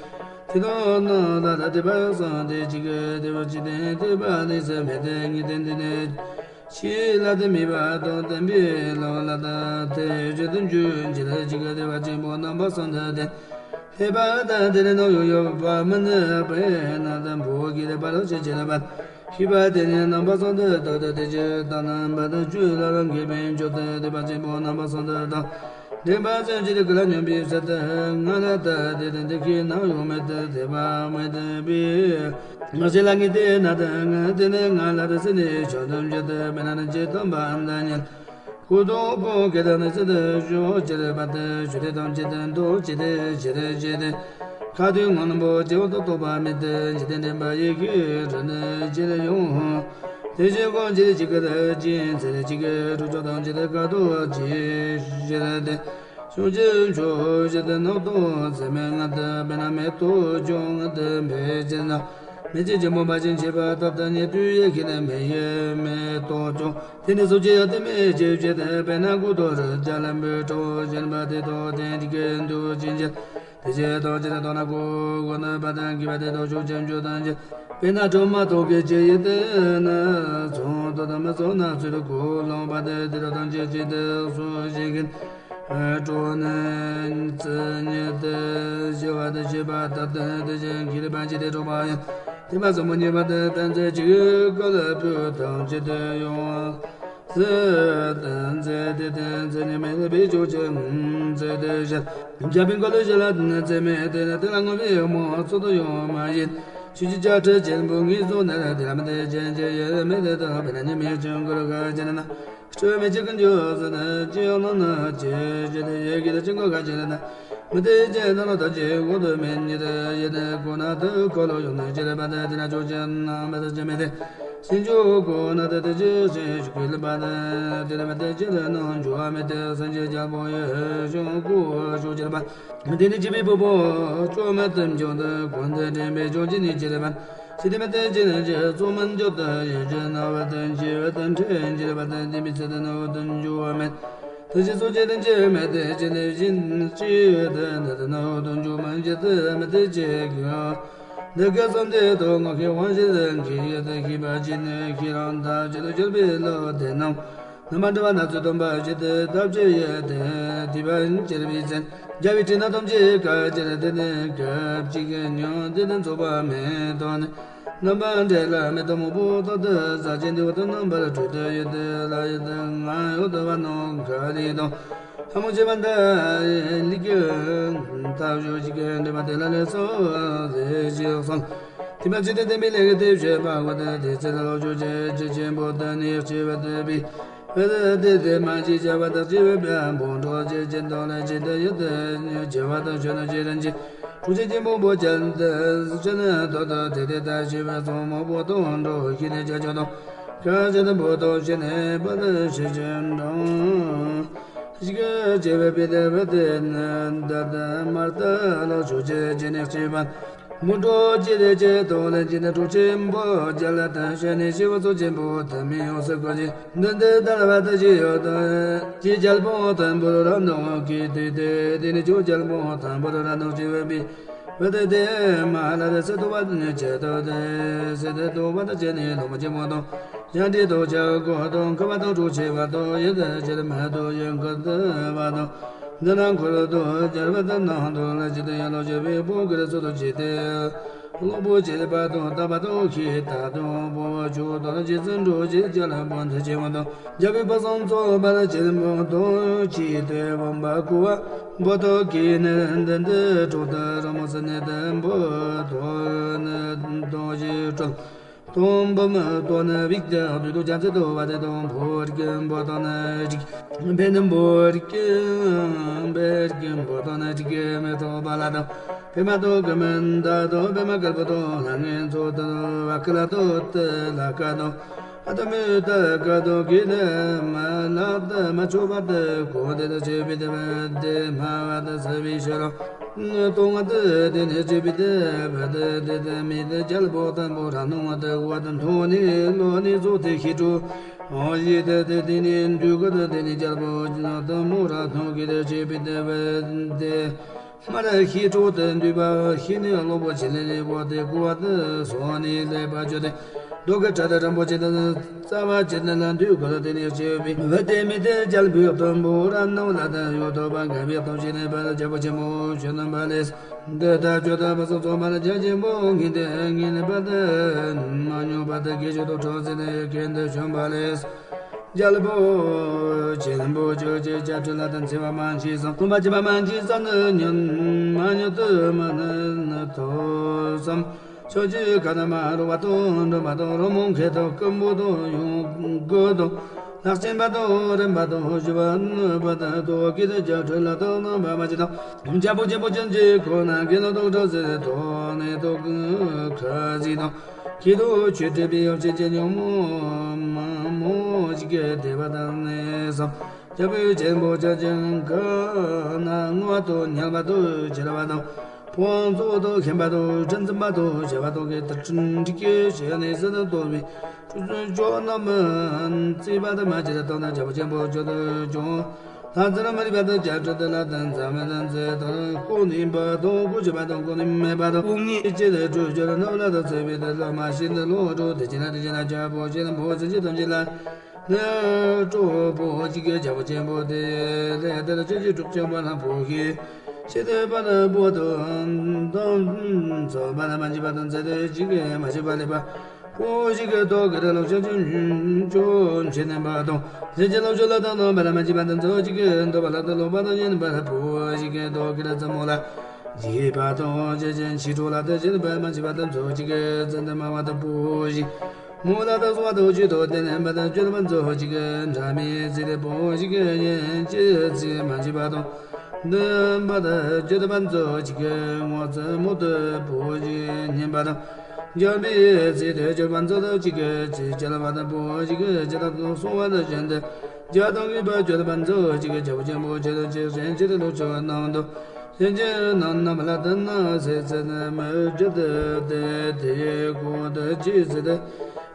དེ་དག་རྣམས་ལ་ད་དད་པ་བསམས་ཏེ། ཇི་སྐད་བདེ་བ་ཅན་དང་། དད་པ་གནས་ས་མེད་དེ། ངས་དེ་འདི་ནས་ཆོས་བསླབ་དུ་མེད་པ་དང་། བསྟན་པའི་ལམ་ལ་ད་དེ་བརྗོད་དུ་འཇུག་འགྱུར། ཇི་སྐད་བདེ་བ་ཆེན་པོ་རྣམ་པ་གསུམ་དུ་བསྟན། ལྷག་པར་ད་དེ་ལས་ནམ་ཡང་ཡོད་པ་མིན་ནི་བས་ན། དང་པོ་གི་ལས་པ་ལ་ཆེས་ཆེར་བར་ཤེས་པ་དེ་ནི་རྣམ་པ་གསུམ་དུ་རྟག་ཏུ་དེ་ཅི་ལྟར་རྣམ་པར་དག་ཆོས་ལ་རང་གིས་ཕན་འབྱུང་སྟེ། དད་པ་ཆེན་པོ་རྣམ་པ་གསུམ་དུ་དག་འདྲེན་པ་ཚུན་ཆད་ཀུན་ལ་སྙོམས་པའི་ཕྱིར་དུ། ང་ལ་ད་དེ་དང་དེ་ཁྱེད་རྣམས་ཡོང་མེད་དུ། དད་པ་མེད་པའི་ང་ཞེ་ལ་ངས་དེ་ན་ད་ང་དེ་ནི་ང་ལ་ད་སྲིད་ནས་བྱང་སྡོམ་བྱེད་དུ། དཔེར་ན་རིན་ཆེན་ཐོབ་པ་འདི་ཉིད། ཁུ་དོག་པོ་གི་དང་ནི་ཚེ་དང་ཞོག་ཅེས་པ་དེ་ཞུ་དེ་དང་ཅི་དང་དོ་ཅི་དེ་ཞེ་དེ་ཞེ་དེ། ཁ་དོག་སྔོན་པོ་སྐྱེ་བོ་དང་རྟོག་པ་མེད་དེ། ཞེ་དེ་འདྲེན་པ་ཡེ་ཤེས་ར་ནི་ཅི་ལ་ཡོང་། དེ་བཞིན་གོང་ཅི་ཅི་གི་ར་ཅི་ཚེ་ར་ཅི་གི་རུ་ཅོག་དང་ཅི་དེ་ཁ་དོག་ཅི་ཞེ་དེ། ཞོག་ཅི་ཆོ་ཞེ་དེ་ནག་དོག་ཚེ་མེད་ང་དེ་དཔེར་ན་མེ་ཏོག་ཅོག་ང་དེ་འབད་ཅེ་ན། མེ་ལྕེ་ཆེན་པོ་འབར་ཞིང་མཆེད་པ་དག་དང་ནི། དུས་ཡེ་ཤེས་ནི་མེ་ཡི་མེ་ཏོག་ཅོག་དེ་ནི་སོ་སྐྱེ་ཡང་དེ་མེད་ཅེས་བྱས་ཏེ། དཔེར་ན་མགོ་ཐོག་རི་རྒྱ་ལ་འབུ་ཕྲུག་བཞིན་པ་དེ་དག་དེ་འདི་སྐད་དུ་ཅི་འགྱུར། དེ་ཅི་དང་ཅི་ལ་དོ་ན་གོ་གོ་ནི་པ་དང་གི་པ་དེ་དག་ཤུགས་ཅན་འཇུག་དང་ཅི། དཔེར་ན་གྲོ་མ་ཐོག་གི་ཅི་ཡི་དེ་ནི་ཚོང་དུ་དང་མི་ཚོགས་ན་ཚུལ་གོ་ལོང་པ་དེ་དེ་དག་དང་ཅི་ཅི་དེ་སོ་ཞིག་གིན། སྤྲོ་ནི་ཚེ་ཉིད་དུ་ཞི་བ་དང་ཞི་བ་ཐབས་དང་དེ་བཞིན་གྱི་རིག་པ་ཇི་སྟེ་སྤྲོ་བ་ཡང་དེ་མ་གསུངས་པ་ཉེས་པ་དང་བསྟན་ཚེ་གཅིག་གི་སྐབས་ལ་བུ་ཐམས་ཅད་དུ་ཡོང་། ཚེ་དང་ཚེ་དེ་དང་ཚེ་ཉིད་མེད་པའི་ཕྱོགས་ཀྱི་ཚེ་དེ་བཞིན་རྒྱལ་པོའི་འཁོར་ལོ་བཞི་ལ་ཚེ་མེད་དེ་ནི་དེ་ལ་མངོན་པའི་མོ་ཚོགས་དུ་ཡོང་མ་ཡིན། ཆོས་ཀྱི་དཔྱ་ཁྲལ་ཆེན་པོ་ངེས་བཟུང་ནས་དེ་ལ་མི་དེ་ཅན་གྱི་ཡེ་མེད་དེ་དང་དཔེར་ན་ཉི་མའི་ཆུ་འགུལ་ག་ཅན་ན། སྤྲོས་མེད་ཅིག་གི་འཇུག་ཟིན་ནས་ཅི་ཡང་སྣང་ན་ཅི་ཞེས་ཏེ་ཡི་གེ་དང་ཅི་འགོད་ག་ཅི་ལ་ན། མི་དེ་ཅན་ཐ་ལ་ཐ་ཅི་འོག་ཏུ་མེད་ཉིད་དུ་ཡེ་ནས་ཁོ་ན་དུ་འཁོར་ལོ་ཡོང་ནས་ཅི་ལ་པ་དེ་དེ་ན་ཅོག་ཅན་ན་མི་དེ་ཅི་མེད་དེ། སེམས་བྱུང་ཁོ་ན་དུ་དེ་ཅི་སེམས་ཤུགས་ལ་པ་དེ་དེ་ལ་མི་དེ་ཅི་ལ་སྣང་འཇུག་མེད་དེ། སེམས་ཅན་རྒྱལ་པོ་ཡི་ཤོག་ཀུ་ཤོག་ཅི་ལ་པ། དེ་ནི་སྐྱེས་པའི་ཕུང་པོ་བཅོས་མ་དུ་འཇོག་ཏུ་གོང་དུ་དྲན་པའི་ཕྱོགས་ཀྱི་ནི་ཅི་ལ་པ། ཚེ་དེ་མི་དེ་ཅི་ནི་ཅི་གཙོ་མི་འཇོག་ཏུ་ཡོད་ཅི་ན་བ་དང་ཅི་བ་དང་ཕྲད་ཅི་ལ་པ་དང་དེ་མི་ཚེ་དེ་ནོ་དུ་འཇུག་བ་མེད། དེ་ཅི་སོ་ཅི་དང་ཅི་མེད་དེ་ཅི་ནི་བཞིན་ཅི་དེ་ནི་དེ་ནོ་དུ་འཇུག་མ་འཇི་དེ་མི་དེ་ཅི་གི་འདི་སྐད་བསམ་དེ་དོ་ངོ་ཤེས་དབང་ཤེས་ཟིན་གྱི་ཡོད་དེ་ཤེས་པ་ཅི་ནི་ཤེས་རང་ཐག་ཅི་ལ་གྱུར་པའི་བློ་དེ་རྣམས། རྣམ་པར་འགྲོ་བ་སྣ་ཚོགས་སྟོན་པ་ཞིག་ཏུ་ཐབས་ཅི་ཡོད་དེ། དེ་བ་ཅེར་བའི་ཚེ། རྒྱལ་བའི་དྲིན་ནི་ཐམས་ཅད་བཀའ་ཅེར་དེ་ནི་སྐབས་གཅིག་གི་ཉོན་དེ་ནི་ཚོགས་པ་མེད་དོ་ནི། རྣམ་པར་འགྲེལ་ལ་མེ་ཏོག་མང་པོ་དག་ཏུ་ཟག་ཅན་འདི་བ་དང་རྣམ་པར་འཕྲུལ་དུ་ཡོད་དེ་ལ་ཡོད་དེ་ང་ཡོད་དེ་བ་ནོ་ག་ལི་དང་། ལྷ་མོ་བྱེད་པ་འདི་ཡི་ལུས་ཀྱི་ཐབས་ཞུ་ཞིག་གི་འདྲེན་པ་དེ་ལ་ལས་སོ་ཟེར་ཞིག་གསུངས། དེ་མ་ཚད་དེ་བསྟན་པའི་ལས་ཀྱི་དེ་བཤད་པ་བ་དེ་དེ་ཚེ་ལ་ལོ་ཆོས་ཅན་ཆེན་པོ་དེ་ནི་སྐྱེ་བ་དེ་བའི། བོད་དེ་དེ་མ་ཅིག་བྱ་བ་དང་སྐྱེ་བའི་དཔལ་འབོ་འགྲོ་ཅེས་ཅན་དོ་ལ་ཅི་དེ་ཡོད་དེ་བྱ་བ་དང་ཆོས་དང་ཅི་རན་ཅི། གྲུ་ཆེན་ཆེན་པོ་འབོ་ཅན་དེ་ཆེ་ནི་དོ་དོ་དེ་དེ་ལྟ་ཞེས་པའི་ཚོགས་མང་པོ་དང་འགྲོ་ཤེས་ནས་བྱ་ཆོག་དང་ཁ་ཅན་དུ་འབོ་དོ་ཤེས་ནས་པ་དེ་ཤེས་ཅན་དང་ཞིག་སྐྱེ་བའི་དཔལ་དེ་བོད་དེ་ནི་འདི་ལྟ་མར་ལྟ་ལོ་ཆོས་ཅན་ཅི་ནས་སྐྱེ་བ། མུ་འགྲོ་ཅི་རེ་ཅི་དོ་ལན་ཅི་ནི་གྲུ་ཆེན་པོ་རྒྱ་ལ་དང་ཤ་ནི་ཤི་བ་ཚོ་ཆེན་པོ་དུ་མི་ཡོང་སུ་གོ་ཅི། འདི་འདི་ལྟར་བ་དུ་ཅི་ཡོད་དོ། ཅི་རྒྱལ་པོ་དང་པོ་ར་ནོ་གི་དུས་དེ་དེ་ནི་ཅོ་རྒྱལ་པོ་དང་པོ་ར་ནོ་ཅི་བ་བི། བ་དུ་དེ་མ་ལ་དུ་སི་དུ་བ་ནི་ཅི་དོ་དེ་སི་དུ་དུ་བ་དུ་ཅི་ནི་ལོ་མ་ཅི་མོ་དོ། ཡང་དེ་དོ་ཅག་གོ་དོ་ཁ་བ་དོ་གྲུ་ཆེ་བ་དོ་ཡི་དུ་ཅི་ར་མ་དོ་ཡང་ག་དུ་བ་དོ། འདི་ན་འཁོར་དུ་སྦྱར་བ་དང་ནང་དུ་ལ་ཇི་ལྟར་ཡང་ལོ་བྱེད་པའི་བུ་གུར་ཚོ་དུ་བྱེད་དེ། གློ་བུར་བྱེད་པ་དང་ལྟ་བ་དང་ཤེས་ལྟ་དང་བུ་བ་ཆུ་དང་རྗེ་བཙུན་འགྲོ་བྱེད་ཅ་ལ་བོ་འདི་ཆེ་བ་དང་རྒྱལ་པོའི་བུ་སང་ཚོགས་པར་བྱེད་མོ་དང་ཆེས་དེ་བམ་པ་ཀུ་བ་བོ་དོ་གི་ནི་འདི་འདི་གྲོགས་དུ་ར་མོ་སི་ནི་དམ་བུ་དོ་ནི་དོ་ཞེས་སྤྲོད། དང་པོ་མི་ལྟོ་ནི་བིག་ཏེ་བདུད་དུ་རྒྱ་མཚོ་དུ་བ་དེ་དང་བོར་གྱི་འབོ་དང་ནི་རིག་འབེ་ནི་འབོར་གྱི་འབེར་གྱི་འབོ་དང་ནི་རིག་གི་མི་ཐོག་པ་ལ་དང་བེ་མ་དང་གི་མིན་ད་དང་བེ་མ་དཀར་པོ་དང་ལྷ་ངན་ཚོ་དང་བ་ཁི་ལ་དང་དི་ལ་ཀ་དང་ཨ་ཏ་མི་ད་ཀ་དང་གི་ལེ་མ་ལ་ད་མ་ཆོ་བ་དི་གོ་དེ་དང་ཆེ་བི་དེ་བ་དེ་མ་བ་དི་ས་བི་ཤ་རང་ སྟོང་བ་དེ་དེ་ནས་བྲིས་པའི་དེ་བ་དེ་དེ་དེ་མི་དེ་རྒྱལ་པོ་དང་པོ་ར་སྣང་བ་དེ་བ་དེ་མཐོང་ནས་ལོ་ནས་བཟོ་དེ་ཤི་དྲུག་ཡི་དེ་དེ་དེ་ནས་འདུས་ཀ་དེ་དེ་ནས་རྒྱལ་པོ་དང་པོ་ར་སྣང་གི་དེ་བྲིས་པའི་དེ་བ་དེ། སྨ་ར་ཤི་དྲུག་དེ་འདུས་པ་ཤི་ནས་གློ་བུར་ཆེ་ལེ་ལེ་བོ་དེ་ཀུ་བ་དེ་སོང་ནས་ལས་པ་བཅོ་དེ། རྡོ་གི་གྲ་དེ་རིན་པོ་ཆེ་དེ་རྩ་བ་ཆེ་དེ་ལ་འདུས་ཀ་དེ་ནས་བྲིས་པའི་བ་དེ་མི་དེ་རྒྱལ་པོའི་དང་པོ་ར་སྣང་ལ་དེ་ཡོད་དོ་བ་ག་བའི་སྟོབས་ཆེ་ནས་བ་རྒྱལ་པོ་ཆེན་པོ་ཆོས་རྣམ་པ་ལས། འདི་ལྟར་བརྗོད་དུ་མ་སོང་ཚོགས་པར་རྒྱ་ཆེན་པོ་ངེས་ཏེ་ངེས་ནས་པ་དེ་མ་མྱོང་བ་དེ་དགེ་ཆོས་དུ་ཁྲོ་ཟེར་ནས་གན་དུ་བྱོན་པ་ལས། རྒྱལ་པོ་ཆེན་པོ་ཆོས་ཀྱི་བྱ་སྤྲེལ་ལ་དང་འཚེ་བ་མ་མཆིས་སམ། སྟོན་པ་བྱེད་པ་མ་མཆིས་སམ། ནི་ཉོན་མ་ཉོན་དུ་མ་ནི་ནི་ཐོས་སམ། ཕྱོགས་ཀྱི་ཁ་ན་མ་རུ་བ་དང་འགྲོ་མ་དང་རོ་མོ་མཁས་དང་སྐུ་འབུ་དང་ཡོང་སྒོ་དང་། ལྷག་ཆེན་པ་དང་རིམ་པ་དང་ཞུ་བ་ནུས་པ་དང་དོ་གི་དང་བྱ་སྤྲེལ་ལ་དང་རྣམ་པ་མ་མཆིས་དང་། རྒྱལ་པོ་ཆེན་པོ་ཅན་གྱི་ཁོ་ན་དགེ་སློང་དང་གྲོགས་ཟེར་དོ་ནི་དོ་གི་ཁ་ཟིག་དང་། ཁྱེད་དུ་ཆོས་སྤྲད་པའི་ཡོ་བྱད་ཀྱི་ཉོན་མོངས་མ་མོ་ཞིག་གི་དེ་བ་དང་ནི་སམ། རྒྱལ་པོའི་ཆེན་པོ་ཆ་ཅན་ག་ན་ངོ་བ་དང་ཉལ་བ་དང་བྱེད་པ་དང་། ཕོ་ཚོགས་དང་ཁེམ་པ་དང་གྲི་འཛིན་པ་དང་བྱ་བ་དང་གི་དར་ཁྲིམས་འགྲིག་གི་བྱས་ནས་སྲིད་དུ་གཏོང་བའི་ཁྲུས་གསོལ་ཆོག་རྣམས་རྩིས་པ་དང་མ་བྱེད་དང་ན་རྒྱལ་པོ་ཆེན་པོ་ཆོས་དུ་སྐྱོང་། ལྷ་ཚེ་རིང་མ་རིག་པ་དང་བྱ་སྤྲེལ་དུ་ལ་དང་འཛམ་མི་དང་མཛེས་དང་ཀུན་ནི་པ་དང་ཀུན་གྱི་པ་དང་ཀུན་ནི་མེད་པ་དང་ཀུན་ངེས་ཀྱི་ལས་གྲོལ་གྱུར་ནམ་ལ་དང་ཚེ་བའི་དུ་ལ་མ་ཤི་འདི་ལོ་འགྲོ་དེ་ཅི་ན་དེ་ཅི་ན་བྱ་པོ་ཅི་ན་པོ་ཚེ་ཅི་དང་ཅི་ལ་ནི་གྲོགས་པོ་ཅི་གི་བྱ་པོ་ཆེན་པོ་དེ་ལས་དེ་ལ་ཅི་ཅི་གྲོགས་ཆེན་པོ་ན་པོ་ཤི་ཤི་དེ་པ་ན་པོ་དང་དང་ཚོ་པ་ན་མ་ཅི་པ་དང་ཚེ་དེ་ཅི་གི་མ་ཤི་པ་ལེ་པ། པོ་ཞིག་གི་ཐོག་གི་ར་ལོ་ཤ་ཆུན་ཆུན་ཆེ་ནན་པ་དང་། ལྷན་ཅིག་ལོ་ཆུ་ལ་དང་ནོ་བ་ལ་མ་ཅི་པ་དང་ཚོ་ཅིག་གི་འདོ་བ་ལ་དང་ལོ་པ་དང་ཡན་པ་པོ་ཞིག་གི་ཐོག་གི་ར་ཙམ་མོ་ལ། ཇི་པ་དང་ཇི་ཅན་ཕྱི་དྲོ་ལ་དང་ཇི་པ་མ་ཅི་པ་དང་ཚོ་ཅིག་གི་ཙན་དན་མ་བ་དང་པོ་ཞིག་མོ་ལ་དང་སོ་བ་དང་ཇུ་དོ་དེ་ནན་པ་དང་ཇུ་དོ་པ་ཚོ་ཅིག་གི་འདྲ་མི་ཚིག་དེ་པོ་ཞིག་གི་ཡན་ཅི་ཚིག་མ་ཅི་པ་དང་། འདུན་པ་དང་སྤྱོད་པ་མཛོད་ཅིག་གི་ངོ་ཚ་མོ་དུ་པོ་ཞིག་ཉན་པ་དང་། འཇམ་པའི་ཚིག་དེ་སྤྱོད་པ་མཛོད་ཅིག་གི་ཚིག་སྤྱད་པ་དང་པོ་ཞིག་གི་སྤྱད་དང་གསུང་བ་དང་གཞན་དུ་བརྒྱ་དང་གུས་པ་སྤྱོད་པ་མཛོད་ཅིག་གི་བྱ་བ་ཆེན་པོ་ཆེ་དང་ཆེ་ཞན་ཆེ་དང་ལོ་ཆེ་བ་རྣམས་དང་། ཞན་ཆེ་རྣམས་རྣམ་པ་ལ་དུ་ན་སེ་ཚེ་ནི་མི་བརྗོད་དུ་སྟེ་དེའི་གོང་དུ་ཅི་ཟེར་ཏེ།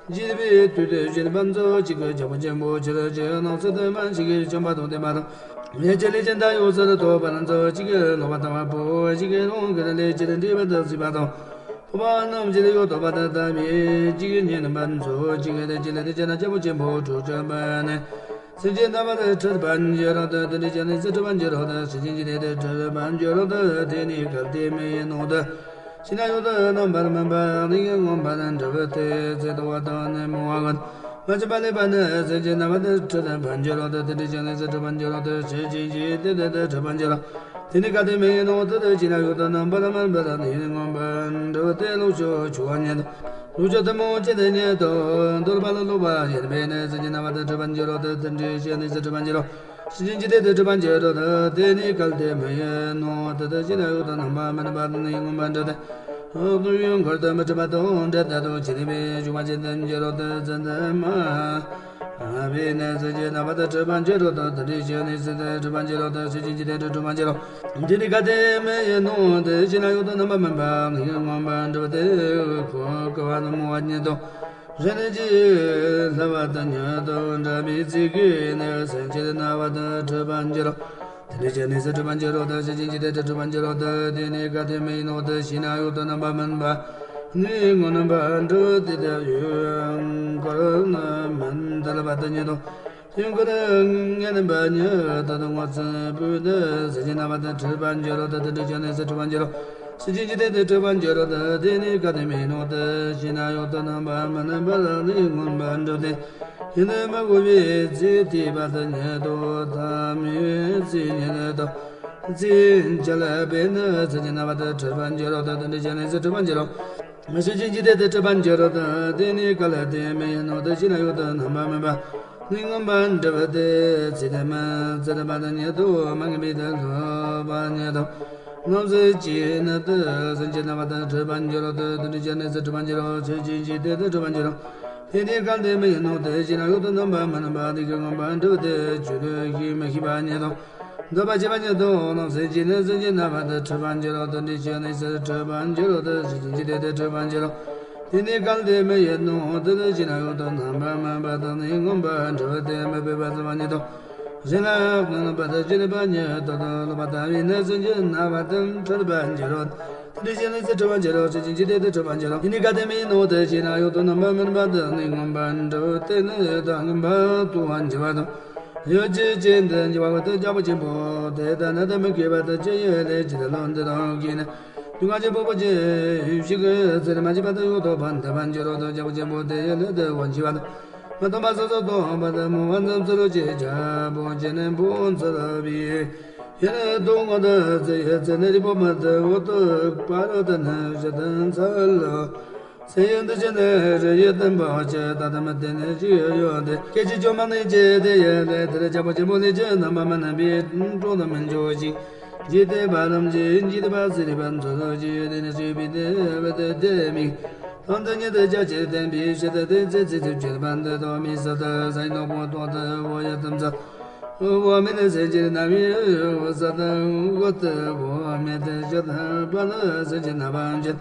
འཇིག་པའི་དུས་དེ་བཞིན་པ་མཛོད་ཅིག་གི་བྱ་བ་ཆེན་པོ་ཆེ་ལ་ཆེ་རྣམས་སུ་དུ་མ་ཞིག་གི་བྱམས་པ་དང་ལྡན་པ་དང་། ལས་ཀྱི་ལས་ཅན་དང་ཡོངས་སུ་རྟོག་པ་རྣམས་མཛོད་ཅིག་གི་ལོག་པར་ལྟ་བ་པོ་ཞིག་གི་རང་གི་ལས་ཀྱི་འདྲེས་པ་དང་སྲིད་པ་དང་། འཕགས་པ་རྣམས་ཀྱི་ཡོད་དོ་པ་དང་ལྟ་བའི་ཅིག་གི་ཉེ་རྣམ་པ་མཛོད་ཅིག་གི་ལས་ཀྱི་ལས་དེ་ཅན་རྒྱལ་པོ་ཆེན་པོ་དྲུག་ཅན་པ་ནི། སེམས་ཅན་རྣམ་པ་དང་འཁྲིད་པར་འགྱུར་རོ་དང་དེ་འདྲ་ཅན་ནི་སེམས་འཁྲིད་པར་འགྱུར་རོ་དང་སེམས་ཅན་གྱི་ལས་དེ་འཁྲིད་པར་འགྱུར་རོ་དང་དེ་ནི་གལ་ཏེ་མི་ཡིན་ནོ་དང་། ཕྱི་ནས་ཡོད་དོ་རྣམ་པར་སྨིན་པ་ནི་མངོན་པར་འགྲུབ་སྟེ་ཚེ་དང་བ་དང་ནི་མོ་བ་གོ། མ་བྱིན་པ་ལེགས་པ་ནི་སེམས་ཅན་རྣམ་པ་དང་འཁྲིད་པར་འགྱུར་རོ་དང་དེ་འདྲ་ཅན་ནི་སེམས་འཁྲིད་པར་འགྱུར་རོ་དང་སེམས་ཅན་གྱི་དེ་དེ་དེ་འཁྲིད་པར་འགྱུར་རོ། དེ་ནི་གལ་ཏེ་མི་ཡིན་ནོ་དེ་དེ་ཕྱི་ནས་ཡོད་དོ་རྣམ་པར་སྨིན་པ་ནི་མངོན་པར་འགྲུབ་སྟེ་ལོག་ཕྱོགས་ཆོས་ཉིད་དང་། ལོག་ཕྱོགས་ཐུན་མོང་ཅན་དེ་ཉིད་དུ་འདོད་པ་ལ་སློབ་པ་ཡིན་པས་ནི་སེམས་ཅན་རྣམ་པ་དང་འཁྲིད་པར་འགྱུར་རོ་དང་དེ་འདྲ་ཅན་ནི་སེམས་འཁྲིད་པར་འགྱུར་རོ། སེམས་ཅན་གྱི་དེ་དེ་འཁྲིད་པར་འགྱུར་རོ་དང་དེ་ནི་གལ་ཏེ་མི་ཡིན་ནོ་དེ་དེ་ཕྱི་ནས་ཡོད་དོ་རྣམ་པར་སྨིན་པ་ནི་མངོན་པར་འགྲུབ་སྟེ། ལོག་ཡུལ་འཁོར་དུ་མི་འཁྲིད་པ་དང་འབྲལ་ཐབས་དང་ཕྱི་ནས་པའི་འབྱུང་བ་ཅན་དུ་འགྱུར་རོ་དང་ཙན་དན་མ། བས་ནི་སེམས་ཅན་རྣམ་པ་དང་འཁྲིད་པར་འགྱུར་རོ་དང་དེ་འདྲ་ཅན་ནི་སེམས་དང་འཁྲིད་པར་འགྱུར་རོ་དང་སེམས་ཅན་གྱི་དེ་དེ་འཁྲིད་པར་འགྱུར་རོ། དེ་ནི་གལ་ཏེ་མི་ཡིན་ནོ་དེ་ཕྱི་ནས་ཡོད་དོ་རྣམ་པར་སྨིན་པ་ནི་མངོན་པར་འགྲུབ་སྟེ། ཁོ་ཀ་བ་ནི་མོ་བ་ཉིད་དང་། གཞན་གྱིས་བསླབ་པ་དང་ཉན་དང་འདྲ་མི་ཚིག་གིས་ནི་སེམས་ཅན་རྣམ་པ་དང་འཁྲིད་པར་འགྱུར་རོ། དེ་འདྲ་ཅན་ནི་སེམས་འཁྲིད་པར་འགྱུར་རོ་དང་སེམས་ཅན་གྱི་དེ་དེ་འཁྲིད་པར་འགྱུར་རོ་དང་དེ་ནི་གལ་ཏེ་མི་ཡིན་ནོ་དེ་ཕྱི་ནས་ཡོད་དོ་རྣམ་པར་སྨིན་པ་ནི་མངོན་པར་འགྲུབ་སྟེ། དེ་ཡུལ་འཁོར་ནི་མི་འདུལ་བ་དང་ཉན་དང་། ཡུལ་འཁོར་ངན་པ་ཉིད་དུ་ངོ་ཚ་བུ་དེ་སེམས་ཅན་རྣམ་པ་དང་འཁྲིད་པར་འགྱུར་རོ་དང་དེ་འདྲ་ཅན་ནི་སེམས་འཁྲིད་པར་འགྱུར་རོ། སེམས་ཅན་གྱི་དེ་དེ་འཁྲིད་པར་འགྱུར་རོ་དང་དེ་ནི་གལ་ཏེ་མི་ཡིན་ནོ་དེ་ཕྱི་ནས་ཡོད་དོ་རྣམ་པར་སྨིན་པ་ནི་མངོན་པར་འགྲུབ་སྟེ། ཡིད་ནི་མི་དགོས་པའི་ཚིག་བསྡུས་པ་དང་ཉན་དང་ཐ་མའི་ཚིག་ཉིད་དང་། ཚིག་འཇལ་བས་ནི་སེམས་ཅན་རྣམ་པ་དང་འཁྲིད་པར་འགྱུར་རོ་དང་དེ་འདྲ་ཅན་ནི་སེམས་འཁྲིད་པར་འགྱུར་རོ། སེམས་ཅན་གྱི་དེ་དེ་འཁྲིད་པར་འགྱུར་རོ་དང་དེ་ནི་གལ་ཏེ་མི་ཡིན་ནོ་དེ་ཕྱི་ནས་ཡོད་དོ་རྣམ་པར་སྨིན་པ་ནི་མངོན་པར་འགྲུབ་སྟེ། ཚིག་དེ་མི་བརྗོད་པ་དང་ཉན་དང་མ་ངེས་པའི་དོན་སློབ་པ་ཉིད་དང་། རྣམ་ཤེས་ཀྱིས་ནི་དེ་སེམས་ཅན་རྣམ་པ་དང་འཁྲིད་པར་འགྱུར་རོ་དང་དེ་འདྲ་ཅན་ནི་སེམས་འཁྲིད་པར་འགྱུར་རོ། སེམས་ཅན་གྱི་དེ་དེ་འཁྲིད་པར་འགྱུར་རོ། དེ་ནི་གལ་ཏེ་མི་ཡིན་ནོ་དེ་ཕྱི་ནས་ཡོད་དོ་རྣམ་པར་སྨིན་པ་དེ་གིས་མངོན་པར་འགྲུབ་སྟེ། ཆོས་ལུགས་ཤེས་མི་ཤེས་པ་ཉིད་དང་། འདོད་པ་བྱེད་པ་ཉིད་དུ་ནང་སེམས་ཀྱི་ནི་སེམས་ཀྱི་རྣམ་པ་དེ་འཁྲུལ་པར་འགྱུར་རོ། དེ་འདྲའི་ཕྱིར་ནི་སེམས་འཁྲུལ་པར་འགྱུར་རོ། དེ་སེམས་ཀྱི་དེ་དེ་འཁྲུལ་པར་འགྱུར་རོ། དེ་ནི་གལ་ཏེ་མི་ཡིན་ནོ། དེ་ལ་ཕྱི་ནས་ཡོད་དོ་རྣམ་པར་སྨིན་པ་དང་ནི་མངོན་པར་འགྲུབ་སྟེ་མི་སྤོབས་པ་ཙམ་ཉིད་དོ། གཞན་ལ་སྣང་བ་དང་བཅས་པ་ཉིད་དོ། དོན་ལོག་པར་ལྟ་བའི་ནི་སེམས་ཀྱི་རྣམ་པ་དེ་འཁྲུལ་པར་འགྱུར་རོ། དེ་འདྲའི་ཕྱིར་ནི་སེམས་འཁྲུལ་པར་འགྱུར་རོ། སེམས་ཀྱི་འཇིག་རྟེན་དེ་འཁྲུལ་པར་འགྱུར་རོ། དེ་ནི་གལ་ཏེ་མི་ཡིན་ནོ། དེ་ཕྱི་ནས་ཡོད་དོ་རྣམ་པར་སྨིན་པ་དང་ནི་མངོན་པར་འགྲུབ་སྟེ་ནི་དོན་མངོན་པར་རྟོགས་པར་འགྱུར་བ་དང་། ཡུལ་ཅན་ཅན་དུ་འགྱུར་བ་དེ་རྒྱལ་པོ་ཆེན་པོ་དེ་ལྟར་ན་དེ་མི་སྐྱེ་བ་དང་ཅི་ཡི་ལས་ཇི་ལྟར་ལོ་འདི་དང་གིས་ནི། དུས་གང་ཅི་སྤོབས་པ་ཅན་ཞིག་གི་ཚེ་ལ་མ་སྐྱེས་པ་དེ་ཡོད་དོ་བར་འདོད་པར་འགྱུར་རོ། དེ་རྒྱལ་པོ་ཆེན་པོ་དེ་ཡི་ལས་དེ་བ་འཆི་བ་དང་། མི་སྟོང་པ་སོ་སོར་སྟོང་པ་དང་མུ་བ་ཙམ་ཚུ་རོ་ཅེས་བྱ་བོ་ཅན་ནི་བོ་ཚུ་ལ་བའི། ཡེ་ནི་དུག་ངོ་དང་ཚེ་ཡི་ཚེ་ནི་རི་བོ་མ་དང་འོ་དུ་པ་རོ་དང་ནི་ཞི་དང་ཚ་ལོ། སེམས་ཡོད་འདི་ཕྱི་ནས་རི་ཡི་སྟོན་པ་ཆེ་ད་ལྟ་མི་བདེ་ནི་ཅི་ཡོད་དེ། སྐད་ཅིག་ཆུ་མ་ནི་ཅི་དེ་ཡི་ལས་དེར་རྒྱལ་པོ་ཆེན་པོ་ལས་ཀྱི་རྣམ་པ་མ་ནི་བའི་གྲོགས་དང་མི་འཇོག་ཅིང་། འཇིག་རྟེན་པ་རྣམས་ཀྱིས་འཇིག་རྟེན་པ་སྲིད་པ་མཚོ་ལོ་ཅི་དེ་ནི་སྲིད་པའི་དེ་བ་དེ་དེ་མིག་དང་དེ་ཉིད་དུ་རྒྱ་ཆེར་བསྟན་པའི་ཕྱིར་དེ་དེ་ཚེ་ཚེ་ཚེ་ཆེར་བ་འདི་དོ་མི་ས་དུ་ས་ཡི་ནོ་པོ་ཏོ་དུ་བོ་ཡ་ཙམ་ས། འོ་མེ་ནི་སེམས་ཅན་རྣམས་ཡོད་ས་དང་འོ་ཏུ་འོ་མེ་དུ་ཞི་དང་པ་ལ་སེམས་ཅན་རྣམ་པ་འཇིག་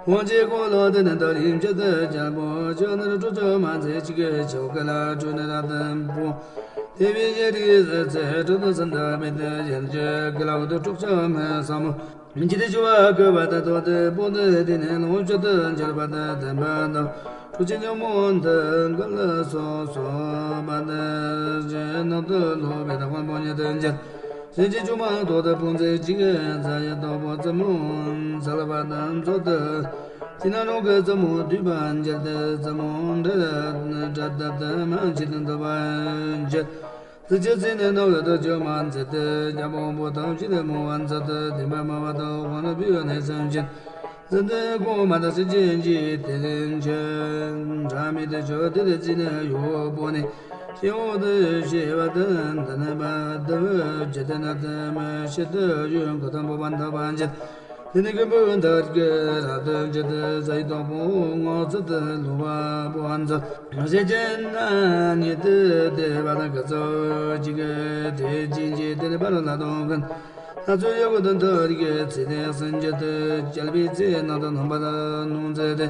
དབང་བྱེད་འཁོར་ལོ་དེ་ནི་ད་རིང་ཆེད་དུ་རྒྱལ་པོ་ཆོས་ནི་དྲུག་ཅུ་མ་ཚེ་གཅིག་གི་ཆོ་ག་ལ་དྲུག་ནི་ར་དང་པོ། དེ་བས་ཡེ་རིགས་ཚེ་དྲུག་ཏུ་སུམ་དུ་སྦས་ཏེ་ཡན་ཆད་དགེ་ལ་འོ་དུ་དྲུག་ཅུ་མི་ཟབ་མོ། འཇིག་རྟེན་འཆི་བ་བསྐལ་པ་དང་ཐོག་ཏུ་པོ་ཏི་དེ་ནི་ལོངས་སྤྱོད་དུ་འགྱུར་བ་དང་ལྡན་པ་དང་དྲུག་ཅུ་ཉོན་མོངས་དང་འགལ་སོ་སོ་བ་དང་རྗེས་ནང་དུ་ལོག་པའི་དང་དབང་པོ་ཉིད་དུ་འགྱུར། སེམས་ཅན་ཆུང་མ་ཐོག་ཏུ་ཕུང་ཚེ་གཅིག་གི་རྩ་ཡི་དོག་པོ་རྩེ་མོ་འཚལ་བ་དང་མཚོ་དུ་ཅི་ན་རང་གི་རྩེ་མོ་བསྡུས་པ་འགྱུར་ཏེ་རྩེ་མོ་འདྲ་འདྲ་ལྟར་དུ་མ་མཆིས་ཏེ་འདུ་བ་འགྱུར། ཚིགས་བཅད་ཚིག་ནི་རྣ་བའི་དུ་ཅོ་མ་མཛད་དེ་རྒྱལ་པོ་པོ་དང་ཕྱི་ནས་མོ་བ་མཛད་དེ་བདེན་པ་མ་བ་དང་དབང་ལ་བུད་ནས་སེམས་ཅན། ཟིན་ཏེ་གོང་མ་དང་སེམས་ཅན་གྱི་དེ་ལན་ཆོས་འདྲ་མི་དེ་ཆོས་དེ་ལས་རྩིས་ནས་ཡོད་པོ་ནི། ཤེས་འོང་དུ་ཤེས་པ་དང་འདི་ནི་པ་དུ་ཇི་ལྟར་ན་དུ་མ་ཤེས་དུ་ཡོད་གོ་དང་པོ་བ་འདག་པ་འཇལ། དེ་ནི་ཀུན་པོའི་མཐར་གྱི་རབ་ཏུ་འབྱེད་དེ་ས་ཡི་དོག་པོ་སྔོ་ཚལ་དུ་ལུ་བ་པོ་ཨ་མཚོ། ཞེས་བྱས་ན་ཉིད་དུ་དེ་བ་དང་ཀུན་རྫོབ་ཀྱི་དེ་ཅི་འཇིག་དེ་ནི་པ་རོ་ལ་དོ་ཀུན། ལྷ་ཚོགས་ཡོད་དུ་མཐར་གྱི་ཚེ་དེ་སུན་འབྱེད་དུ་བསྐྱལ་བའི་ཚེ་ནང་དུ་ནང་པ་ལ་ནོངས་མཛད་དེ།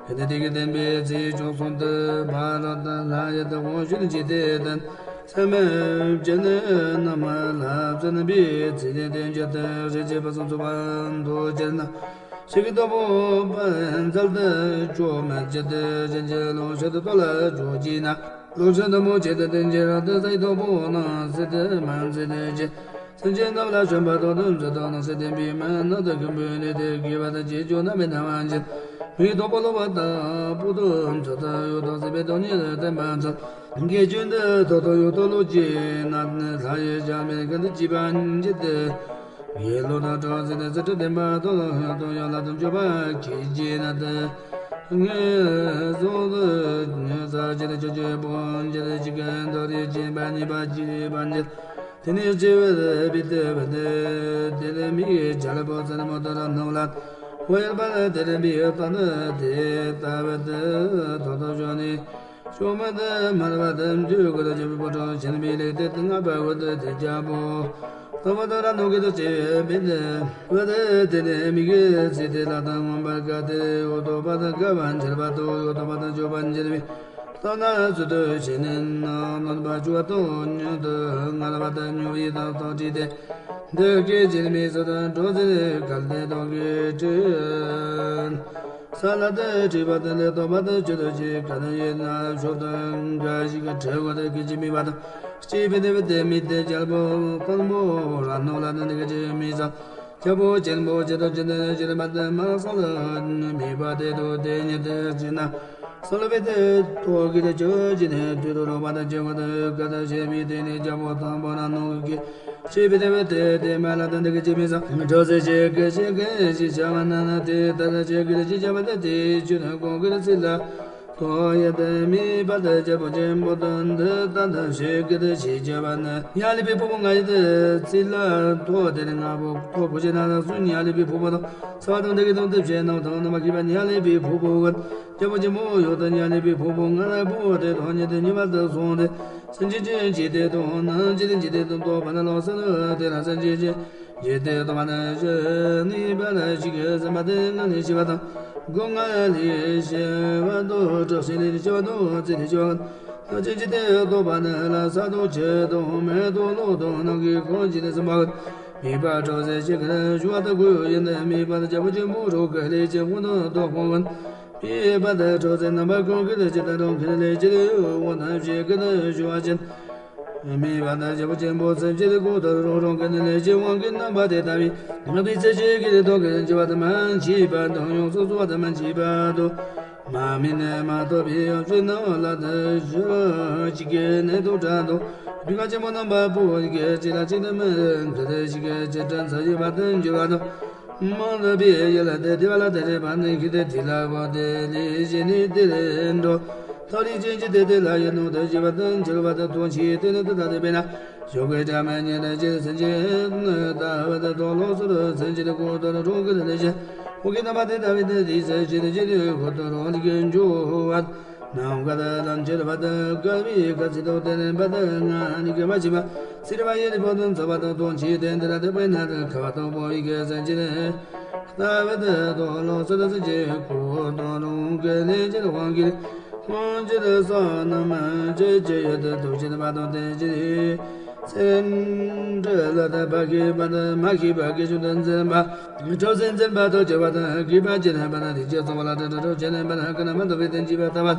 ཡོད་དེ་དེ་གི་བསྟན་པའི་ཚེ་བཅུ་གསུམ་དུ་བ་རོ་དང་ལྷ་ཡི་དོག་པོ་ཞུ་ནི་འཇིག་དེ་དང་། སེམས་ཅན་རྣམས་ལ་བརྩོན་པའི་ཚེ་ནི་དེ་འགྱུར་ཏེ་རིགས་ཀྱི་བུ་གསུམ་ཚོགས་པ་མདོར་བསྡུ་ན། ཕྱི་གི་དོག་པོ་པ་མཛལ་དུ་ཆོས་མི་བྱེད་དེ་གཞན་གྱི་ལོངས་སྤྱོད་དུ་ལ་འཇུག་བགྱིས་ན། ལོངས་སྤྱོད་དུ་མོ་བྱེད་དུ་བསྟན་གྱི་རབ་ཏུ་ས་ཡི་དོག་པོ་ནང་སྲིད་དུ་མ་འཛིན་ནས་ཀྱི། སེམས་ཅན་རྣམས་ལ་བྱོན་པ་དོག་ཏུ་མཛོད་དང་ནང་སྲིད་བསྟན་པའི་མན་ནག་ཏུ་ཀུན་པོའི་ལས་དེ་དགེ་བ་དང་བྱེད་ཆོག་རྣམ་པའི་སྣང་བ་འབྱེད། མི་དོག་པོ་ལོག་པ་དང་པོ་ཏུ་མཛོད་དུ་ཡོད་དང་སྲིད་པའི་དོན་ཉིད་དུ་བསྟན་པ་མཛོད། དགེ་སྐྱོན་དུ་ཐོག་ཏུ་ཡོད་དོ་ལོ་ཅི་ན་ལྷ་ཡི་ཞལ་མེད་ཀུན་ཏུ་སྐྱེས་པ་འཇིག་སྟེ། དགེ་སློང་དང་གྲོགས་ཟིན་ནས་ཚུལ་ཁྲིམས་ལྡན་པ་དང་ཡང་དང་ཡང་ལ་དམ་ཆོས་པ་གིས་བགྱིས་ན་དེ། ངན་སོང་དུ་ཉེ་ས་ཅི་ལ་ཆོས་ཀྱི་དཔུང་འཇིག་ཅི་གན་དོ་རི་སྦྱིན་པ་ཉེས་པ་སྐྱེས་པ་འཇིག་དེ་ནས་སྐྱེ་བའི་བི་དེ་བི་དེ་དེ་ལས་མིའི་རྒྱལ་པོ་ཚན་མོ་དུ་ར་ནོ་ལ་ཧོ་ཡར་པ་ལ་དེ་ལས་མིའི་རྟ་ནི་དེ་ལྟ་བུ་དེ་དོ་དོ་བྱོན་ནས། ཤོག་མ་དེ་མར་བ་དེ་འདུས་ཀུ་དེ་ཆེན་པོའི་བུ་ཕྲུག་ཆེན་པོའི་ལེགས་དེ་ལྔ་པ་བུ་དེ་དེ་རྒྱལ་པོ། ལྟ་བུ་དེ་ར་ནོ་གི་དེ་ཆེ་བའི་བི་དེ་བི་དེ་དེ་ནས་མི་གི་ཚིག་དེ་ལ་དང་མངོན་པར་དགའ་སྟེ་འོ་དོ་པ་དང་དགའ་བ་འཇལ་བ་དང་འོ་དོ་པ་དང་འཇོ་བ་འཇལ་བའི། ལྟ་ན་ཚུལ་དུ་བྱས་ནས་ན་ནོར་བ་ཆུ་བ་དང་ཉུང་དུ་ངལ་བ་དང་ཉུང་བའི་དག་དང་བྲིས་ཏེ། འདི་སྐད་ཅེས་མི་སུ་དང་གྲོགས་ཟེར་གལ་ཏེ་དོག་གི་དྲི། ས་ལ་དེ་བྲིས་པ་དང་ལས་ཐོག་པ་དང་ཆུ་དང་ཆུ་ག་ནི་ཡིན་ན་ཕྱོགས་དང་འགའ་ཞིག་གི་དྲི་བ་དང་སྐད་ཅེས་མི་བ་དང་སྐྱེས་པའི་དེ་བ་དེ་མི་དེ་རྒྱལ་པོ་དཔོན་པོ་ར་ནོ་ལ་དང་འདི་སྐད་ཅེས་མི་ས། རྒྱལ་པོ་ཆེན་པོ་ཇི་ལྟར་ཇི་ལྟར་ཇི་ལྟར་མ་ལྟར་མ་ལ་ས་ལ་མི་བ་དེ་དུ་དེ་ཉིད་དུ་ཟིན་ན། ས་ལ་བེ་དེ་ཐོག་གི་དེ་ཆོས་ཀྱི་ནི་དུས་རུ་རོ་པ་དང་ཆེ་བ་དང་བཀའ་དང་བཤད་པའི་དེ་ནི་རྒྱལ་པོ་དང་པོ་ན་ནོ་གི་ཆེ་བེ་དེ་བེ་དེ་དེ་མ་ལ་དང་དེ་གི་ཆེ་མི་ས་མི་ཁྲོ་ཟེར་ཆེ་གི་ཆེ་གི་ཞི་བྱ་བ་ན་ན་དེ་ལྟར་ཆེ་གི་ཆེ་བྱ་བ་དེ་དེ་ཆུ་ནི་གོང་གི་ཚིག་ལ། ཐོག་ཡེ་དེ་མི་བ་དེ་རྒྱལ་པོ་ཆེན་པོ་དོན་དེ་ད་ལྟ་ཞིག་གི་དེ་ཞིག་བྱ་བ་ནི། ཡ་ལི་པའི་ཕུ་བོ་ང་ཡི་དེ་ཚི་ལ་ཐོག་དེ་ནི་ང་བོ་ཐོག་བུ་ཆེ་ན་ལ་སུ་ཉ་ལི་པའི་ཕུ་བོ་དང་ས་བ་དང་དེ་གི་དང་དེ་བྱེད་ནང་དང་ནམ་མཁའ་གི་བ་ཉ་ལི་པའི་ཕུ་བོ་གི་རྒྱལ་པོ་ཆེན་པོ་ཡོད་དེ་ཉ་ལི་པའི་ཕུ་བོ་ང་ལ་བུ་དེ་དང་ཉི་དེ་ཉི་མ་དེ་སོང་དེ། སེམས་ཅན་ཅན་ཅི་སྟེ་དང་ནང་ཅི་སྟེ་ཅི་སྟེ་དང་དོགས་པ་ན་ལོག་ས་ལ་དེ་ན་སེམས་ཅན་ཅན་ཅི་སྟེ་དང་བ་ན་ཞི་ནི་བ་ན་ཞི་གི་སེམས་པ་དེ་ང་ནི་ཞི་བ་དང་སྒོ་ང་ལི་ཞི་བ་དོ་དྲག་སེ་ལི་ཞི་བ་དོ་ཙི་ལི་ཞི་བ་ནང་ཅི་སྟེ་དོགས་པ་ན་ལ་ས་དོ་ཆེ་དོ་མེ་དོ་ལོ་དོ་ནང་གི་ཁོང་ཅི་སྟེ་སེམས་པ་མི་བ་དྲག་སེ་ཞི་གི་ཞུ་བ་དང་གུ་ཡིན་ནི་མི་བ་དང་རྒྱལ་པོ་ཆེན་པོ་རོ་ག་ལི་ཅི་ཁོང་དང་དོགས་པ་གོ་མི་བ་དང་དྲག་སེ་རྣམ་པ་ཀུན་གྱི་ལས་ཀྱི་ད་རུང་གི་ལས་ཀྱི་འོ་ན་ཞེས་ཀྱི་ཞུ་བ་ཅན། མི་བ་དང་རྒྱལ་པོ་ཆེན་པོ་སེམས་ཅན་གོ་ལྟར་རང་རང་གི་ལས་ཀྱི་དབང་གི་རྣམ་པ་དེ་ལྟ་བུའི་ང་པའི་ཚེ་ཞིག་གི་ལས་དོན་གྱི་འཇི་བ་དང་མ་མཆིས་པ་དང་ཡོངས་སུ་བཟོ་བ་དང་མ་མཆིས་པ་དང་། མ་མིན་ནས་མ་ཐོབ་པའི་ཡོངས་སུ་རྣམ་ལ་དང་ཞུ་རོ་ཅི་གི་གནས་དུ་དྲན་དང་། དུས་ཁ་ཆེན་པོ་རྣམ་པ་པོ་ཡི་གེ་ཅི་ལ་ཅི་ནས་མི་གི་ལས་ཞིག་གི་ཅི་དྲན་ཚ་ཡི་བ་དང་འཇི་བ་དང་། མང་ལ་པའི་ཡ་ལ་དེ་དེ་བ་ལ་དེ་རེ་བ་ནི་ཁི་དེ་དེ་ལ་བ་དེ་ལི་ཞི་ནི་དེ་ལེ་འགྲོ། ཐག་རིང་ཅན་གྱི་དེ་དེ་ལ་ཡ་ནོ་དེ་ཞི་བ་དང་འཆལ་བ་དང་དོན་ཆེ་དེ་ནི་དེ་ལ་དེ་བས་ན་ཞོགས་ཀའི་དྲ་མ་ཉེ་ལ་ཅི་སེམས་ཅན་ནི་ད་བ་དང་དོ་ལོ་སོ་རུ་སེམས་ཅན་གོ་དོ་རུ་གི་ལ་ལེ་ཞི་འོ་གི་ན་མ་དེ་ད་བི་དེ་དེ་སེ་ཞི་ནི་ཅི་དེ་གོ་དོ་རུ་འདི་གི་འཇུ་བ། ནམ་མཁའ་དང་ལམ་ཁྱེར་བ་དང་དཀར་བའི་ཁ་ཚིག་དང་དེ་ནི་བ་དང་ང་ནི་གི་མ་ཅི་མ། སྲིད་པ་ཡི་རི་བོ་དང་ཚ་བ་དང་དོན་ཆེ་དེ་འདི་ལ་དེ་པའི་ན་དང་ཁ་བ་དང་པོ་ཡི་གེ་སེམས་ཅན་ལྟ་བུ་དེ་དོ་ལོ་སོ་དང་སེམས་ཅན་གོ་དོ་ལོ་གི་ལས་ཀྱི་དབང་གིས་དབང་ཕྱིར་ས་རྣམས་ཅི་ཅི་ཡོད་དེ་ཐུགས་ཆེན་པ་དང་དེ་ཅི་སེམས་འདྲི་ལ་དད་པ་ཤེས་པ་དང་མ་ཤེས་པ་གི་ཆུ་དང་འཛིན་པ། གྲོགས་སེམས་འཛིན་པ་དང་བཅས་པ་དང་གུས་པ་ཅི་ལྷན་པ་དང་དེ་ཅི་གཙོ་བོ་ལ་དྲི་དྲི་དྲི་ཅི་ལྷན་པ་དང་ཀུན་ན་མ་འདོད་པའི་དོན་བྱེད་པ་ལྟ་བ།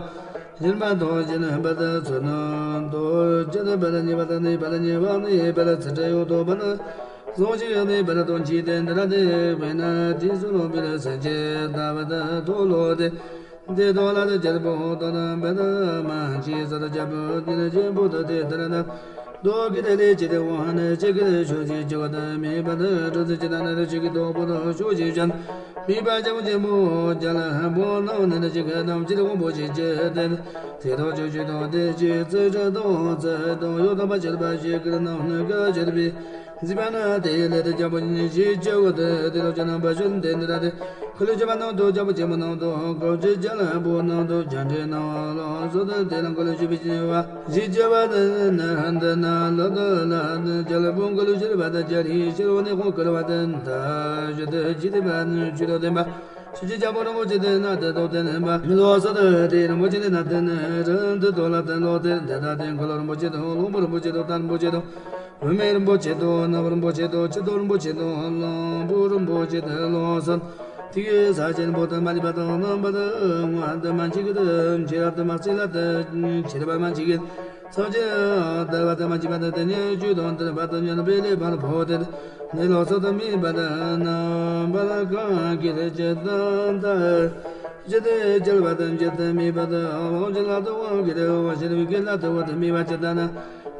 སྦྱིན་པ་དང་སྦྱིན་པ་དང་ཚུལ་རྣམས་དང་སྦྱིན་པ་ལ་ཉེས་པ་དང་ནུས་པ་ལ་ཉེས་པ་ནུས་པ་ལ་ཚུལ་ཁྲིམས་ཡོད་དོ་པ་ན། བཟང་ཞིང་ཡང་ནུས་པ་ལ་དོན་གྱི་དོན་དེ་ལ་དེ་བས་ན་དེ་སུ་ལོ་པི་ལ་སེམས་ཅན་ལྟ་བ་དང་ཐོ་ལོ་དེ། དེ་དོ་ལ་དེ་རྒྱལ་པོ་དོ་ན་བེ་ན་མ་ཅི་ས་དེ་རྒྱལ་པོ་དེ་ན་ཆེན་པོ་དོ་དེ་དེ་ལ་ན། དོ་གི་དེ་ལས་ཅི་དེ་བ་ན་ཅི་གི་དེ་ཤོ་ཅི་ཅི་བ་དེ་མེད་པ་དེ་དྲོ་དེ་ཅི་ན་ན་རེ་ཅི་གི་དོ་པོ་དོ་ཤོ་ཅི་ཅན། མི་བ་རྒྱལ་པོ་ཆེན་པོ་རྒྱལ་པོ་ནང་ནས་ནི་ཅི་ག་དམ་ཅི་དབང་པོ་ཆེ་ཅི་དེ་དེ་དང་ཅི་ཅི་དང་དེ་ཅི་ཚེ་ཁྲ་དང་ཚེ་དང་ཡོད་དམ་པ་ཅི་བ་ཞིག་གི་ནང་ནས་ག་ཅི་བི་ཟི་བ་ན་དེ་ལས་དེ་རྒྱལ་པོ་ཉི་ཤེས་ཅི་བ་དེ་དེ་ལོ་ཅི་ནང་པ་ཤུན་དེ་འདི་ར་དེ་ཁུ་ལུ་ཅི་བ་ནང་དུ་རྒྱལ་པོ་ཆེན་པོ་ནང་དུ་གོ་ཅི་རྒྱལ་པོ་ནང་དུ་རྒྱ་འདྲེ་ནང་ལོ་སོ་དེ་དེ་ལ་ཁུ་ལུ་ཅི་བི་ཅི་བ་ཞི་ཅི་བ་དེ་ནི་ཧན་དེ་ན་ལོ་དེ་ལ་དེ་རྒྱལ་པོ་ཁུ་ལུ་ཅི་བ་དེ་རྒྱ་རི་ཤི་རོ་ནི་ཁོང་ཁུ་ལུ་བ་དེ་ད་ཞུ་དེ་ཅི་དེ་བ་ནི་ཅི་དོ་དེ་བ། ཤེས་བྱའི་རྒྱལ་པོ་རིན་པོ་ཆེ་དེ་ན་དེ་དོ་དེ་ནི་མ་མི་ལོ་ས་དེ་དེ་རིན་པོ་ཆེ་དེ་ན་དེ་ནི་རིན་དེ་དོ་ལ་དེ་ལོ་དེ་དེ་ད་དེ་འཁོར་ལོ་རིན་པོ་ཆེ་དང་གླང་པོ་རིན་པོ་ཆེ་དང་རྟ་རིན་པོ་ཆེ་དང་བུད་མེད་རིན་པོ་ཆེ་དང་ནག་པོ་རིན་པོ་ཆེ་དང་ཆུ་ཐོག་རིན་པོ་ཆེ་དང་གླང་པོ་རིན་པོ་ཆེ་དེ་ལོ་ས་དེ་གི་ས་ཆེན་པོ་དེ་མ་ལི་པ་དང་རྣམ་པ་དེ་ང་དེ་མ་ཅི་གི་དེ་ཆེ་རབ་དེ་མ་ཅི་ལ་དེ་ཆེ་རབ་མ་ཅི་གི། སངས་རྒྱས་ལྟ་བ་དང་མ་མཆིས་པ་དང་དེ་ཉིད་རྒྱུད་དང་ལྡན་པ་དང་ཉན་པའི་ལེགས་པར་འཕོ་སྟེ། ནི་ལོག་སོགས་དང་མི་འབད་དང་རྣམ་པར་གང་གིས་ཇི་ལྟར་ལྟར། ཇི་སྟེ་རྒྱལ་བ་དང་ཇི་ལྟར་མི་འབད་དང་དབང་ཕྱིར་ལ་དང་དབང་གིས་དབང་ཕྱིར་བའི་གི་ལ་དང་བ་དང་མི་འབད་ཇི་ལྟར་ན།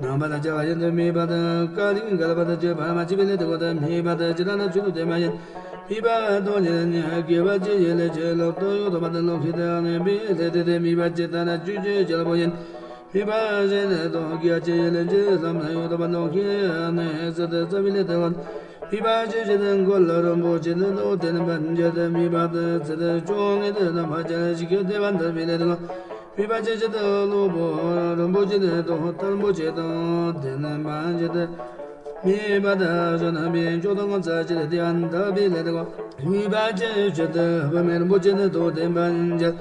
རྣམ་པར་རྒྱལ་བ་ཡིན་དུ་མི་འབད་དང་བཀའ་དྲིན་འགལ་བ་དང་སྤྱོད་པ་མ་མཆིས་པའི་ལས་དང་བ་དང་མི་འབད་དང་ཇི་ལྟར་ན་ཆོས་དང་ལྡན་པ་ཡིན། མི་འབད་དང་ཉེ་ཉེ་དགེ་བ་ཅི་ཡི་ལས་ཀྱི་ལོག་ཏུ་ཡོད་དོ་བ་དང་ལོག་ཤེས་དང་གནས་པའི་ལས་དེ་དེ་མི་འབད་ཇི་ལྟར་ན་ཆོས་ཀྱི་རྒྱལ་པོ་ཡིན། མི་འབད་ཞིང་ལས་དང་དགེ་བ་ཅི་ཡི་ལས་ཀྱི་ལམ་ལ་ཡོད་པ་ལོག་གི་གནས་ཟེར་ཏེ་རྩ་བའི་ལས་དེ་བ། མི་འབད་ཅི་ཞིག་ཏུ་འཁོར་ལོ་རིན་པོ་ཆེ་ནི་ལོག་སྟེ་ནི་འབད་འགྱུར་ཏེ་མི་འབད་དུ་ཚེ་དེ་བཅོ་ལྔའི་དུས་ན་ཕར་ཆེར་ཞིག་གི་བདེ་བ་འདོད་པའི་ལས་དེ་བ། མི་འབད་ཅི་ཞིག་ཏུ་གླང་པོ་རིན་པོ་ཆེ་ནི་དང་རྟ་རིན་པོ་ཆེ་དང་ལྡན་ནི་འབད་འགྱུར་ཏེ། མི་འབད་དུ་གཞོན་ནུ་མི་མཆོག་དང་ངོ་མཚར་ཆེར་བདེ་བ་འདོད་པའི་ལས་དེ་བ། མི་འབད་ཅི་ཞིག་ཏུ་བུད་མེད་རིན་པོ་ཆེ་ནི་དང་ལྡན་འབད་འགྱུར།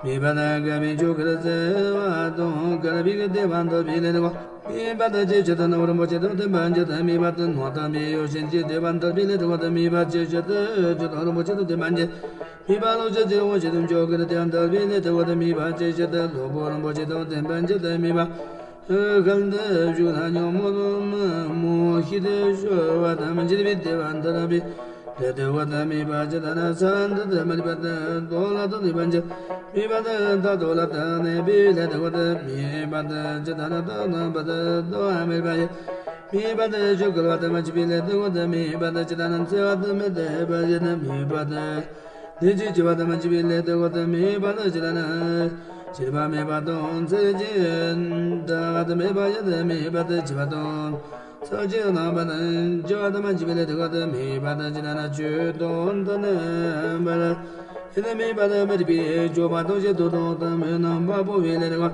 མི་འབད་དགའ་བའི་མཆོག་གི་བརྩེ་བ་དང་དགའ་བའི་བདེ་བ་འདོད་པའི་ལས་དེ་བ། མི་འབད་ཅི་ཞིག་ཏུ་ནོར་རིན་པོ་ཆེ་དང་ལྡན་པ་འགྱུར་ཏེ། མི་འབད་ནོར་དང་མི་གཡོ་ཞིང་གི་བདེ་བ་འདོད་པའི་ལས་དེ་བ། མི་འབད་ཅི་ཞིག་ཏུ་རྒྱུ་དང་རིན་པོ་ཆེ་དང་ལྡན་པ་འགྱུར། མི་འབད་ལོག་ཅི་ཞིག་ཏུ་དབང་ཤེས་དང་མཆོག་གི་བདེ་བ་འདོད་པའི་ལས་དེ་བ། མི་འབད་ཅི་ཞིག་ཏུ་གླང་པོ་རིན་པོ་ཆེ་དང་ལྡན་པ་འགྱུར་ཏེ། མི་འབད་ཤིན་ཏུ་བཞུགས་ན་ཉོན་མོངས་མི་མོ་ཤིན་ཏུ་ཤོར་བ་དང་མི་འཇིགས་པའི་བདེ་བ་འདོད་པའི་ལས་དེ་བ། མི་འབད་ཇི་ལྟར་ན་ས་འདི་དང་མ་ལུས་པ་དང་དོ་ལ་དང་ནུས་པ་འགྱུར། མི་འབད་དང་ད་དོ་ལ་དང་གནས་པའི་ལས་དེ་བ། མི་འབད་ཇི་ལྟར་ན་དང་རྣམ་པ་དང་དོ་མི་འབད་ཡི། མི་འབད་དང་ཆོས་འགལ་བ་དང་མ་མཆིས་པའི་ལས་དེ་བ། མི་འབད་དང་ཇི་ལྟར་ན་འཚེ་བ་དང་མི་བདེ་བ་ཡིན། མི་འབད་དང་ལས་ཀྱི་བྱ་བ་དང་མ་མཆིས་པའི་ལས་དེ་བ། མི་འབད་དང་ཇི་ལྟར་ན། བྱེད་པ་མེད་པ་དང་ཚིག་གཅིག་འདྲ་བ་དང་མེད་པ་ཡང་དེ་མེད་པ་དང་བྱེད་པ་དང་ཚིག་གཅིག་རྣམ་པ་དང་བྱེད་པ་དང་མ་བྱེད་པའི་ལས་དེ་ཁོ་དེ་མེད་པ་དང་ཇི་ལྟར་ན་ཆོས་དང་དེ་ནི་མ་ལ་ཡང་དེ་མེད་པ་དང་མ་རིག་པའི་སྤྱོད་པ་དང་བྱེད་དོ་དང་དེ་མེད་རྣམ་པ་སྤོང་བའི་ལས་དེ་ཁོ་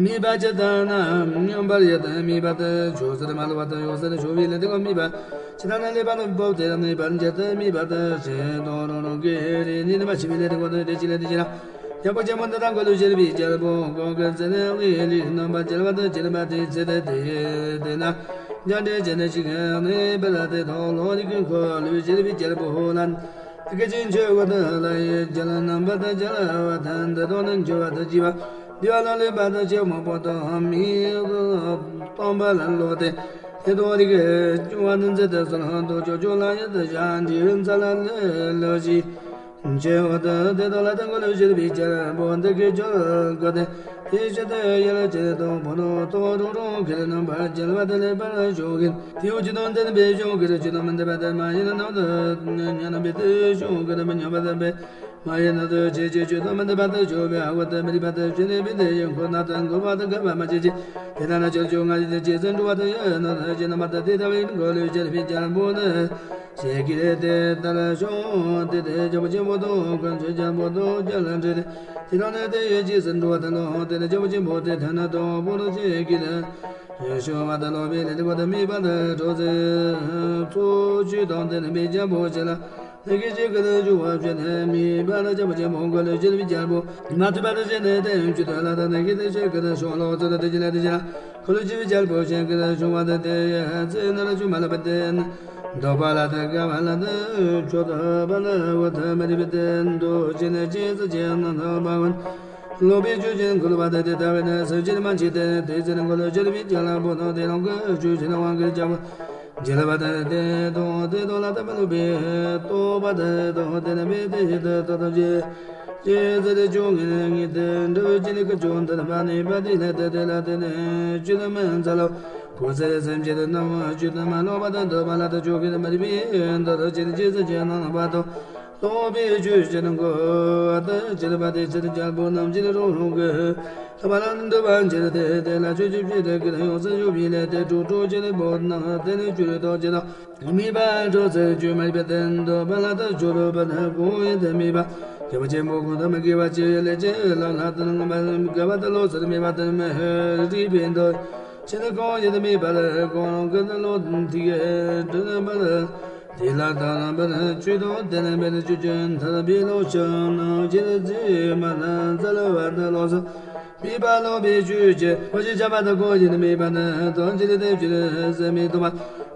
མེད་པ་ཇི་ལྟར་ན་མངོན་པར་ཡང་དེ་མེད་པ་དང་ཆོས་ཟེར་མ་ལོག་པ་དང་ཡོད་ཟེར་ཆོག་པའི་ལས་དེ་ཁོ་མེད་པ་ཇི་ལྟར་ན་ལེགས་པ་དང་སྤོབས་དེ་མེད་པར་འགྱུར་དེ་མེད་པ་དང་ཞེས་དང་རང་རང་གི་རིགས་ནི་མ་ཕྱིན་པའི་ལས་དེ་ཁོ་དེ་ཅི་ལས་དེ་ཅི་ལ། ཡག་པོ་ཆེན་པོ་འདི་དག་འཁོར་ལོས་བྱེད་པའི་རྒྱལ་པོ་གང་གི་ཚེ་ནས་ངའི་ལུས་རྣམ་པར་རྒྱལ་བ་དང་བྱེད་པ་དེའི་ཚེ་དེ་དེ་ན་རྒྱ་འདྲེ་བྱེད་ནས་ཞིག་ནས་པ་ལ་དེ་དག་ལོ་རིགས་ཀྱི་འཁོར་ལོས་བྱེད་པའི་རྒྱལ་པོ་ལ། སྐད་ཅིག་མཆོད་པ་དང་ལ་ཡི་རྒྱལ་རྣམ་པ་དང་རྒྱལ་བ་དང་འདི་དག་ནི་འགྱུར་བ་དང་བྱིས་པ་འདུལ་བ་ལ་ལུས་པ་དང་ཆེན་མོ་པོ་དང་མིའི་སྟོན་པ་ལ་ལོ་དེ་དེ་དག་རིགས་སྐྱོང་བ་དང་མཛད་དེ་སོ་ལྷ་དང་ཅོ་ཅོ་ལ་ཡི་དང་ཞག་འདིའི་མཚན་ལ་ལོ་ཞིག་ཆེ་བ་དང་དེ་དག་ལ་དང་འཁོར་ལོས་བྱེད་པའི་རྒྱལ་པོ་འདི་སྐད་ཅོར་དགའ་སྟེ། དེའི་ཕྱིར་དུ་ཡར་ལ་ཅེར་དང་བུ་ནོ་ཏོ་རུ་རུ་ཁྱེར་རྣམ་པར་རྒྱལ་བ་དེ་ལེགས་པར་བཞུགས་ཀྱིན། དེའུ་ཅི་དང་དེ་ནི་པའི་གཞུང་གིར་ཅི་དང་མི་འདི་པ་དེ་མ་ཡིན་ནམ་དུ་ཉན་པའི་དེའི་གཞུང་གིར་མི་ཉན་པ་དེ་པའི་མ་ཡིན་ནམ་དུ་ཆེ་ཆེ་ཅི་དང་མི་འདི་པ་དེ་ཆོས་པའི་ཨ་བ་དེ་མི་རིག་པ་དེ་ཆོས་ནི་པའི་དེ་ཡིན་ཁོ་ན་དང་འགོ་བ་དང་འགལ་བ་མ་བྱེད་ཅིག་དེ་ལྟ་ན་ཆོས་ཆོས་ང་ཡི་དེ་ཅི་ཟེར་འགྲོ་བ་དེ་ཡིན་ནོ་དེ་ཅི་ནམ་དུ་དེ་ལྟ་བའི་འཁོར་ལོས་བྱེད་པའི་རྒྱལ་པོ་ནི། ཞེས་ཀྱི་རེ་དེ་ལྟར་བྱུང་སྟེ་དེ་རྒྱལ་པོ་ཆེན་པོ་དང་དཀོན་མཆོག་རྒྱལ་པོ་དང་རྒྱལ་ལ་འདྲེ་དེ་དེ་དང་ནི་དེ་ཡི་རྗེས་སུ་འགྲོ་བ་དང་ལོ་དེ་ནི་རྒྱལ་པོ་ཆེན་པོ་དེ་ཐ་ན་དང་པོ་ལ་ཞེས་ཀྱི་རེ་ཞུ་བ་དང་ལོ་པའི་ལས་དེ་བ་དང་མི་པ་དང་གྲོགས་ཚེ་ཚོགས་ཆོས་དང་དེ་ནི་མི་རྒྱལ་པོ་ཆེ་ལ་ནི་ཀྱི་ཅི་ཀི་དང་ཞུ་བ་བྱས་ནས་མི་པ་ལ་རྒྱལ་པོ་ཆེན་པོ་འཁོར་ལོས་བྱེད་པའི་རྒྱལ་པོ་མ་ཐུབ་པ་དང་བྱས་ནས་དེ་ཡང་ཆོས་དོན་ལ་དང་ནི་ཀྱི་དེ་ཞེས་ཀི་དང་ཞུ་བ་ལོ་ཚོ་དང་དེ་ཀྱི་ལས་དེ་ཀྱི་ལ། འཁོར་ལོས་བྱེད་པའི་རྒྱལ་པོ་ཞེས་ཀྱི་བྱུང་བ་དེ་དེ་ཡང་ཚེ་ན་ལ་བྱུང་མ་ལ་བ་དེ་ན། འདོད་པ་ལ་དེ་དགའ་བ་ལ་དེ་མཆོག་ཏུ་བ་ལ་འོ་དེ་མ་རིག་པའི་དེ་འདུ་བྱེད་ནས་ཅི་ཟེར་བྱེད་ན་འདོད་པ་འོ། ལོག་པའི་ཆོས་ཅན་འཁོར་བ་དེ་དེ་ལྟ་བས་ན་སེམས་ཅན་མ་མཆིས་ཏེ་དེ་ཚེ་ན་འཁོར་ལོས་བྱེད་པའི་རྒྱལ་པོ་དང་དེ་རང་གི་ཆོས་ཅན་དབང་གི་རྒྱལ་པོ། རྒྱལ་བ་དེ་དེ་དང་དེ་དག་ལ་དེ་མི་སློབ་པའི་རྟོག་པ་དེ་དང་དེ་ནི་མི་དེ་ཡི་དེ་དག་དང་བཅས། ཅེས་ཟེར་ཏེ་བཅོ་ལྔའི་ནང་ནས་དེ་འདྲ་བའི་ཅི་ནི་ཁ་བྱུང་དེ་ལ་བ་ནི་བ་དེ་ལ་དེ་དེ་ལ་དེ་ནི་ཅི་ལ་མི་འཛའ་ལོ། ཁོ་ཚེ་སེམས་ཅན་རྣམས་ཅི་ལ་མ་ལོག་པ་དང་འདོད་པ་ལ་དེ་བཅོ་ལྔའི་མ་རིག་པའི་འདོད་ཅི་ནི་ཅི་ཟེར་ཅི་ན་ལ་བ་དང་ལོག་པའི་ཆོས་ཅི་ནི་འགོ་དེ་ཅི་ལ་བ་དེ་ཅི་ལ་རྒྱལ་པོ་རྣམས་ཅི་ལ་རང་རང་གི་ལ་བ་ལ་འདོད་པ་ཅི་ལ་དེ་དེ་ལ་ཆོས་ཅི་ཕྱིར་དེ་ཀི་ལ་ཡོངས་སུ་གཞུག་པའི་ལས་དེ་དྲུག་དྲུག་ཅི་ལ་བོ་ན་དེ་ནི་ཆོས་ལ་རྟོག་ཅི་དང་། མི་པ་གྲོགས་ཚེ་ཆོས་མ་རིག་པའི་དེ་འདོད་པ་ལ་དེ་ཆོས་རོལ་པ་དེ་གང་ཡིན་དེ་མི་པ་རྒྱལ་པོ་ཆེན་པོ་གང་དུ་མི་དགེ་བ་ཅི་ཡོད་ལས་ཅི་ལ་ལ་དེ་ནི་ངོ་མ་དགེ་བ་དེ་ལོག་ཟེར་མི་པ་དེ་མི་རིག་པའི་འདོད་ཆེ་ནི་གང་ཡིན་དེ་མི་པ་ལ་གང་རང་གི་དེ་ལོག་དེ་གའི་དྲི་ནི་པ་ལ་དེ་ལ་དང་རང་པ་ལ་ཆོས་དང་དེ་ནི་པའི་ཆོས་ཅན་ཐར་པའི་ལོག་ཕྱིར་ནང་ཅི་ལ་རྫི་མ་ལ་འཛའ་ལ་བ་དེ་ལོག་ཟེར། མི་པ་ལོག་པའི་ཆོས་ཅན། ཁོ་ཞིག་བྱ་བ་དང་ཁོ་ཡིན་མི་པ་ནི་དོན་ཅི་རིགས་དེ་ཕྱིར་ཟེར་མི་ཐོབ་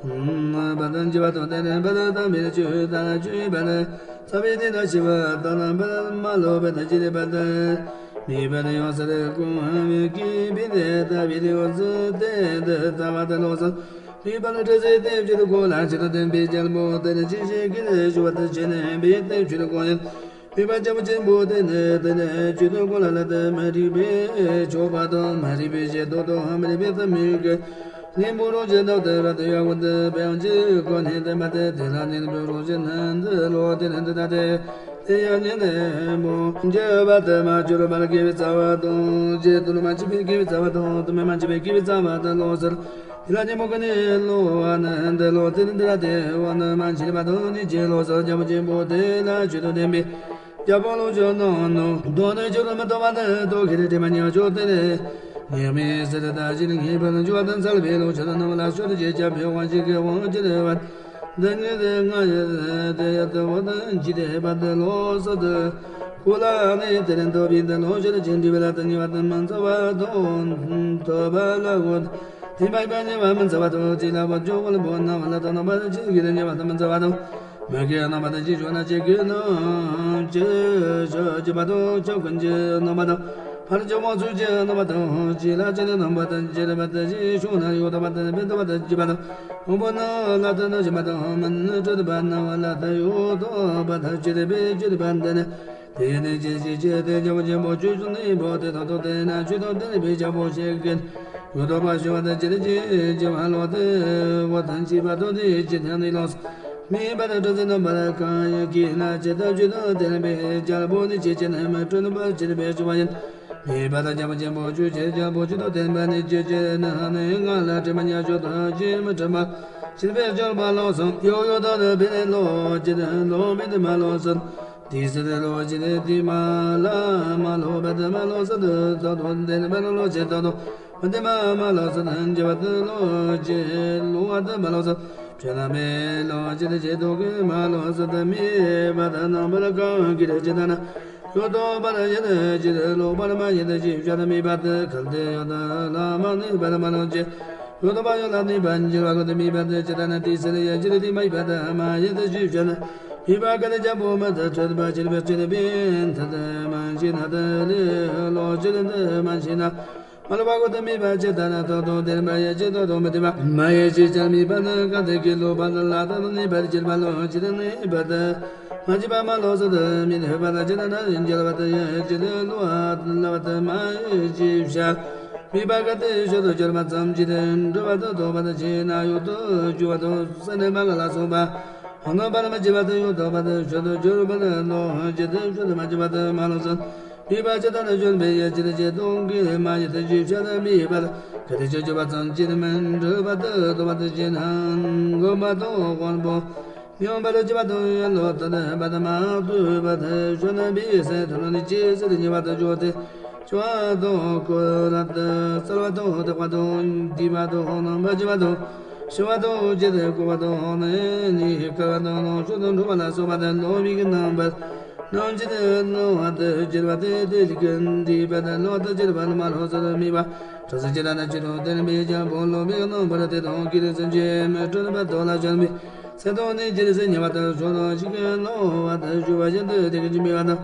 པ། པ་དང་འཇིག་པ་དང་དེ་ནི་པ་དང་དམ་པའི་ཆོས་དང་ཆོས་པ་ནི། ཚ་བའི་དེ་དང་ཞི་བ་དང་རྣམ་པར་མ་ལོག་པ་དང་ཅི་རིགས་པ་དང་། མི་པ་ནི་ཡོངས་སུ་གང་བའི་སྐྱེས་པའི་དེ་ལྟ་བུའི་དེ་ཡོངས་སུ་བསྟན་ཏེ་ལྟ་བ་དང་ལོག་སོ། མི་པ་ནི་དྲི་ཟའི་དེ་ཕྱིར་ཁོ་ལ་ཕྱིར་དོན་པའི་རྒྱལ་པོ་དེ་ནི་ཅི་ཞིག་གིས་ཞུ་བ་དང་བྱས་ནས་པའི་དེ་ཕྱིར་ཁོ་ཡིན། མི་པ་རྒྱལ་པོ་ཆེན་པོ་དེ་ནི་དེ་ནི་ཆོས་དང་གོ་ལ་ལ་དེ་མ་རིག་པའི་ཆོས་པ་དང་མ་རིག་པའི་ཞེ་སྡང་དང་མ་རིག་པའི་ཐ་མའི་གི་ནི་འབུ་རུ་ཅན་དག་དེ་ར་དེ་ཡ་བོ་དེ་བེང་ཅི་གོ་ནི་དེ་མ་དེ་དེ་ལ་ནི་འབུ་རུ་ཅན་ནི་འདི་ལོ་དེ་ནི་འདི་ད་དེ་དེ་ཡ་ནི་ནི་མོ་འཇེ་བ་དེ་མ་ཅུ་རུ་མ་ལ་དགེ་བའི་རྩ་བ་དང་ཅེ་ཏུ་ལུ་མ་ཅི་བའི་དགེ་བའི་རྩ་བ་དང་དུ་མེ་མ་ཅི་བའི་དགེ་བའི་རྩ་བ་དང་ལོ་སར། དེ་ལ་ཉིན་མོ་གི་ནི་ལོ་བ་ནི་འདི་ལོ་དེ་ནི་འདི་ལ་དེ་བ་ནི་མ་འཆི་བ་དང་ནི་རྗེ་ལོ་སོགས་རྒྱལ་པོ་ཆེན་པོ་དེ་ལ་ཆོས་དང་ལྡན་པའི་རྒྱལ་པོ་ལོ་ཆོས་རྣམས་ནོ། མདོ་ནི་ཆོས་རྣམས་མི་རྟོག་པ་ནི་རྟོག་གེ་རེ་དྲི་མ་ཉག་ཆོག་དེ་ནི་ངེས་མེད་ཟེར་ད་ཅི་ནི་ངེས་པར་འཇུག་པ་དང་འཚལ་བའི་ལོ་ཆོས་རྣམས་ལ་ཆོས་དང་རྗེས་ཀྱང་འཕེལ་བ་ཞིག་གི་དབང་ཅི་རེ་བ། འདི་ཉིད་དེ་ང་ཡི་དེ་ཡ་དེ་བ་དང་ཇི་དེ་བ་དེ་ལོ་སོགས་དེ། ཀུ་ལ་ནི་དེ་ནི་འདོད་པའི་དེ་ལོ་ཆོས་ཅན་འདྲི་བའི་ལ་དང་ཉེ་བ་དང་མི་འཚམ་པ་དང་ཐོབ་པ་ལ་འོ། དེ་མ་ཡིན་པ་ཉེ་བ་མི་འཚམ་པ་དང་ཅི་ལ་བ་ཅོག་གོ་ལ་བོ་ན་བ་ལ་དང་རྣམ་པ་ཅི་གི་ལ་ཉེ་བ་དང་མི་འཚམ་པ་དང་། མི་གི་རྣམ་པ་དང་ཅི་ཆོག་ན་ཅི་གི་ན་ཅི་ཆོག་ཅི་པ་དང་ཆོག་ཀུན་གྱི་རྣམ་པ་དང་། ཕར་ཆོག་མ་ཚུལ་གྱི་རྣམ་པ་དང་ཅི་ལ་ཅི་ནི་རྣམ་པ་དང་ཅི་ར་པ་དང་ཅི་ཆོག་ན་ཡོད་པ་དང་བེ་ད་པ་དང་ཅི་པ་དང་། འོ་པོ་ན་ལ་དང་ན་ཞི་པ་དང་མ་ནི་ཏྲི་ད་པ་ན་བ་ལ་དང་ཡོད་དོ་པ་དང་ཅི་ར་པའི་ཅི་ར་པ་འདི་ནི། དེ་ནས་ཇི་ཞིག་ཅི་སྟེ་རྒྱལ་པོ་ཆེན་པོ་ཆོས་སྐྱོང་ནི་བོ་དེ་དང་ཐོག་དེ་ན་ཆོས་དང་ལྡན་པའི་རྒྱལ་པོ་ཞིག་གིས་ཡོད་དོ་པ་ཞུ་བ་དང་ཅི་ལ་ཅི་ཅི་མ་ལོ་དེ་བོ་དང་ཅི་པ་དོ་དེ་ཅི་ཐང་ནི་ལོ་མི་པ་དང་གྲོགས་ཚེ་རྣམ་པར་གང་ཡང་གིས་ན་ཅི་ལྟར་ཆོས་དང་ལྡན་པའི་རྒྱལ་པོ་ནི་ཅི་ཅི་ནས་མ་གྲོལ་ནུས་པར་ཅི་ལ་པའི་ཞུ་བ་ཡིན། མེད་པར་རྒྱལ་པོ་ཆེན་པོ་ཆོས་ཀྱི་རྒྱལ་པོ་ཇི་ལྟར་བསྟན་པ་ནི། ཇི་ལྟར་ན་ནི་ང་ལ་དྲི་མ་ཉེར་བཞི་དང་ཅི་མི་དྲི་མ་ཇི་སྦེ་བྱོན་པ་ལོག་སོང་། ཡོད་ཡོད་དང་ནི་འཕེལ་ལོ་ཇི་ལྟར་ལོ་མི་དྲི་མ་ལོག་སོང་། དེ་སྲིད་ལོ་ཇི་ལྟར་དྲི་མ་ལ་མ་ལོག་པ་དྲི་མ་ལོག་སོང་། ད་དུང་དེ་ནི་མ་ལོག་ཅི་ད་དུང་མི་དྲི་མ་མ་ལོག་སོང་། འཇིགས་པ་དྲི་ལོ་ཇི་ལོག་པ་དྲི་མ་ལོག་སོང་། བྱོན་ན་མེད་ལོ་ཇི་ལྟར་ཇི་ལྟར་གྱིས་མ་ལོག་སོང་། མེད་པ་དང་རྣམ་པར་གང་གིས་ཇི་ལྟར་ན། ཡོད་དོ་བར་ཡེ་ནི་ཇི་ལྟར་ལོག་པར་མ་ཡེ་ནི་ཇི་ལྟར་མེད་པ་དེ། གལ་ཏེ་ཡོད་དོ་ལ་མ་གནས་པར་མ་ལོག་ཅི། ཡོད་དོ་བར་ཡོད་ལ་གནས་པ་འགྱུར་བ་ཀུན་ཏུ་མེད་པ་དེ། ཇི་ལྟར་ན་དེ་སྲིད་ཡང་ཇི་ལྟར་དྲི་མ་ཡོད་པ་དེ་མ་ཡེ་ནི་ཇི་ལྟར་མེད་པ་གལ་ཏེ་རྒྱལ་པོ་མི་དེ་ཐོས་པ་ཇི་ལྟར་སྤྱད་པའི་མཐུ་དེ་མ་མཆིས་ན། དེ་ལས་ལོག་ཅི་ལྟར་མ་མཆིས་ན། མ་ལོག་པ་ཀུན་ཏུ་མེད་པ་ཇི་ལྟར་ན། ད་དུང་དེ་མ་ཡེ་ཇི་ལྟར་དུ་མི་དྲི་མ་མ་ཡེ་ཇི་ལྟར་མེད་པ་ནི། གལ་ཏེ་གིས་ལོག་པ་ལ་དང་གནས་པར་གྱུར་པ་ལོ་ཇི་ལྟར་གནས་པ་དེ། མ་སྐྱེས་པ་མ་ལོག་སོང་དུ་མེད་པ་དང་། ཇི་ལྟར་ན་འགྱུར་བ་དེ་ཡང་ཇི་ལྟར་ལོག་པ་དེ་མ་ཡེ་ཇི་ལྟར་མེད་པ་གལ་ཏེ་ཞོར་དུ་གྱུར་པ་ཙམ་ཇི་ལྟར་འགྲོ་བ་དེ་ལྡོག་པར་བྱེད་ན། ཡོད་དོ་འགྱུར་བ་དང་སེམས་ནི་མ་ལ་ལ་སོགས་པ་རྣམ་པར་མི་འཇིགས་པ་དེ་ཡོད་དོ་བར་ཞོར་དུ་གྱུར་པ་ནི་ལོག་ཇི་ལྟར་ཞོར་དུ་མ་གྱུར་པ་དེ་མ་ལོག་སོང་། མེད་པ་ཇི་ལྟར་ན་བྱོན་པའི་ཡེ་ཇི་ལྟར་ཇི་ལྟར་གྱིས་མ་ཡེ་ནི་ཇི་ལྟར་མེད་པ་ལ་གལ་ཏེ་ཞོར་གྱུར་པ་ཙམ་ཇི་ལྟར་མི་འགྲོ་བ་དེ་ལྡོག་པར་བྱེད་ན། མགོན་པོ་དང་དབང་པོ་མི་ཡོང་བར་བྱེད་པ་དང་། ཡང་ལོག་ལྟ་ནི་བ་དང་མ་ལྟོས་པ་དེ་ཞོར་ན་བའི་སེམས་ཐོབ་ནི་ཇི་སྲིད་ཉེ་བར་དུ་འཇོག་སྟེ་སྐྱོ་བ་དང་ཁོ་ར་དང་གསལ་བ་དང་དག་པ་དང་བདེ་བ་དང་རྣམ་པར་འབྱེད་པ་དང་ཞི་བ་དང་བརྗེད་དེ་བཀོད་པ་དང་ནི་བསྐལ་པ་དང་ནང་ཆོས་དང་འགྲོ་བ་ལ་སོགས་པ་དང་ལོག་པའི་རྣམ་པར་རྣམ་འབྱེད་དེ་སྣང་བ་དང་བརྗེད་པ་དེ་དེ་ལས་ཀུན་འདས་པ་དང་ལོག་ལྟ་བརྗེད་པ་ལ་མ་ལོག་ཟེར་མེད་པ། གྲོལ་ཟེར་ཇི་ལྟར་ན་ཇི་ལྟར་དེ་ནི་མི་ཡི་རྒྱལ་པོ་ལོག་པའི་རྣམ་པར་དེ་དང་གི་རིགས་སུ་འཇིགས་མི་སྤྲོ་བ་དོ་ལ་བྱར་མི་སེམས་དང་ནི་ཇི་རིགས་སུ་ཉེ་བར་དུ་ཕྱོགས་དང་ཞིག་གི་ལོག་པ་དང་ཞུ་བ་བཞིན་དུ་དེ་ཀུན་གྱི་མེད་པ་དང་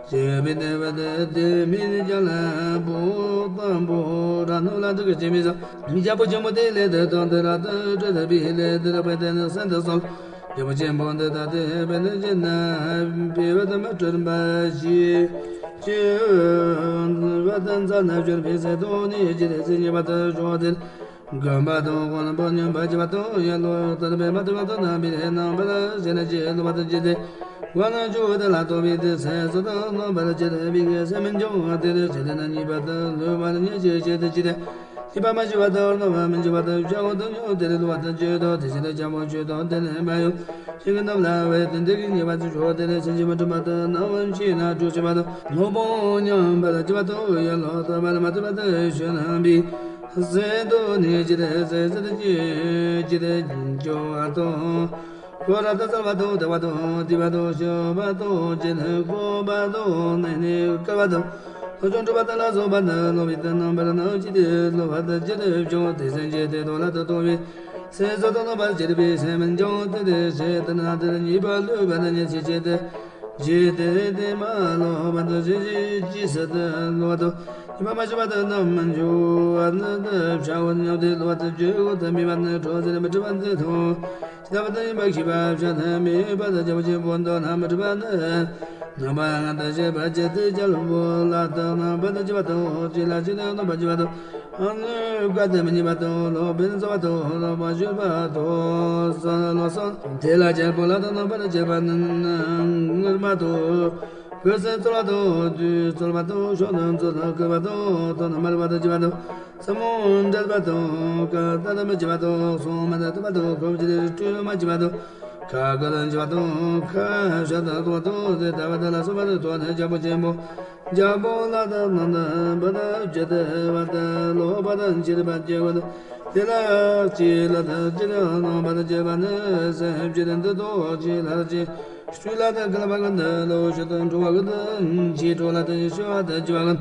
ཞེས་པའི་གནས་པ་དེ་དེ་མི་ནི་རྒྱལ་པོ་དང་པོ་ར་ནུ་ལ་འདུག་གི་ཅི་མི་ཟ། རྒྱལ་པོ་ཆེན་པོ་དེའི་ལས་དེ་དང་དེ་ར་དུ་སྤྲོད་པའི་ལས་དེ་རག་པའི་དེ་ནི་སེམས་དུ་གསོལ། རྒྱལ་པོ་ཆེན་པོ་འདི་ལྟ་སྟེ་དཔེ་ནི་ཅི་ན་པའི་བ་དམ་སྤྲུལ་པ་ཞིག་ཅི་བ་དམ་ཚ་ན་སྦྱོར་བའི་ཚེ་དོན་ནི་ཇི་ལྟར་ཟིན་ཉེ་བར་དུ་འགྲོ་དེར། དགོན་པ་དང་དབང་པོ་སྙོམས་པར་བྱེད་པ་དང་ཡང་ལོག་ལྟ་བའི་མ་ཐུབ་པ་དང་རྣམ་པའི་རྣམ་པར་ཞེན་ན་ཅི་ལོག་པར་བྱེད་དེ། དབང་ན་འཇུག་དེ་ལ་ལྟོས་པའི་དེ་སེམས་སུ་དང་རྣམ་པར་བྱེད་པའི་སེམས་མི་འཇོག་དེ་ལས་བྱེད་དེ་ན་ཉེས་པ་དང་ལུས་པར་ཉེས་བྱེད་བྱེད་དེ་ཅི་སྟེ། ཉེས་པ་མ་ཞི་བ་དང་རྣམ་པར་མི་འཇིགས་པ་དང་བྱ་བ་དང་ཉོན་དེ་ལས་ལོག་པར་བྱེད་དོ། དེ་བཞིན་དུ་བྱ་བ་ཆོས་དང་དེ་ནི་མ་ཡོང་ཞིང་གི་རྣམས་ལ་བས་དེ་འདྲ་གི་ཉེས་པ་ཚུལ་འཇོག་དེ་ལས་སེམས་ཅན་མི་མཐུན་པ་དང་རྣམ་པར་ཕྱེ་ན་དྲུག་ཕྱེ་བ་དང་ལོག་པར་སྙོམས་པར་བྱེད་པ་དང་ཡང་ལོག་ལྟ་བར་མ་ལྟོས་པ་དང་ཞུ་ན་བའི། ཟེར་དོ་ནི་ཇི་ལྟར་ཟེར་ཟེར་གྱི་ཇི་ལྟར་འཇོག་པ་དང་། ཁོ་ར་དང་གསལ་བ་དང་དག་པ་དང་བདེ་བ་དང་ཞི་བ་དང་བརྗེད་ནས་འཁོར་བ་དང་ནས་ནས་བསྐལ་བ་དང་ལྷོ་ཕྱོགས་འགྲོ་བ་དང་ལ་སོགས་པ་ནི་ལོག་པའི་དོན་རྣམ་པར་སྣང་བྱེད་དེ་ལོག་པ་དང་ཇི་ལྟར་བྱུང་དེ་སེམས་ཅན་དེ་དག་ལ་དུ་ལྟོས་པའི་སེམས་སུ་དང་རྣམ་པར་བྱེད་པའི་སེམས་མི་འཇོག་དེ་དེ་ཟེར་དེ་ན་དེར་ཉེས་པ་ལུས་པ་ནི་ཉེས་བྱས་བྱས་ཏེ། ཇི་སྟེ་དེ་མ་ལོག་པར་དུ་ཞི་ཞི་ཇི་སྲིད་དུ་ལོག་པར་དུ་ཉེས་པ་མ་ཞི་བར་དུ་རྣམ་མི་འཇོག་པ་ནི་དེ་བྱ་བ་ཉམས་ཏེ་ལོག་པར་དུ་འཇོག་དུ་མེད་པ་ནི་གྲོགས་ཟེར་མི་འཁྲུལ་པ་འདི་དང་། ཇི་ལྟ་བ་དང་ཡིན་པ་ཤེས་པ་བྱ་ཐབས་མེད་པ་དང་རྒྱལ་པོ་ཆེན་པོ་མདོར་ན་མི་འཁྲུལ་པ་ནི་རྣམ་པ་ལྔ་དང་བཅས་པ་ཇི་སྟེ་རྒྱལ་པོ་ལ་དང་རྣམ་པ་དང་བཅས་པ་དང་ཅི་ལ་ཅི་ལྟར་རྣམ་པར་འབྱེད་པ་དང་། ཨ་ནི་བཀའ་དེ་མི་སྙན་པ་དང་ལོག་པའི་རྩོལ་བ་དང་ལོག་པར་གཞུག་པ་དང་ལོག་སོང་དེ་ལ་རྒྱལ་པོ་ལ་དང་རྣམ་པར་འབྱེད་པ་ནི་ངུར་སྨྲ་དང་གོས་སུ་རྩོལ་བ་དང་དུས་རྩོལ་བ་དང་ཕྱོགས་དང་ཚུལ་དང་བསྐུལ་བ་དང་དོན་དམ་པར་བར་དུ་བྱེད་པ་དང་ཟབ་མོ་འགྲེལ་བ་དང་བཀའ་ལྟར་དུ་མི་བྱེད་པ་དང་གསུང་མ་དང་བསྟན་པ་དང་གོམས་ཀྱི་སྤྲུལ་མ་བྱེད་པ་དང་། ཁ་ཀ་ལ་འཇུ་བ་དང་ཁ་ཤ་དང་གཏོར་བ་དང་དེ་ལྟ་བ་དེ་ལ་སོགས་པ་དང་དོན་ནི་རྒྱལ་པོ་ཆེན་པོ་རྒྱལ་པོ་ལ་དང་རྣམ་པར་བརྗོད་པ་དང་ལོག་པར་འཇིགས་པ་སྐྱེ་བ་དང་དེ་ལ་ཅི་ལ་དང་ཅི་ལ་རྣམ་པར་འཇིགས་པ་ནི་སེམས་ཅན་འདི་དག་ཅི་ལ་ཅི་སྤྲུལ་ལ་དང་བསྐལ་པ་ཀུན་ཏུ་ལོག་ཤུལ་དུ་འགྲོ་བ་ཀུན་ཏུ་འཆི་འཕྲོ་ལ་དང་ཤི་བ་དང་འཆི་བ་ཀུན།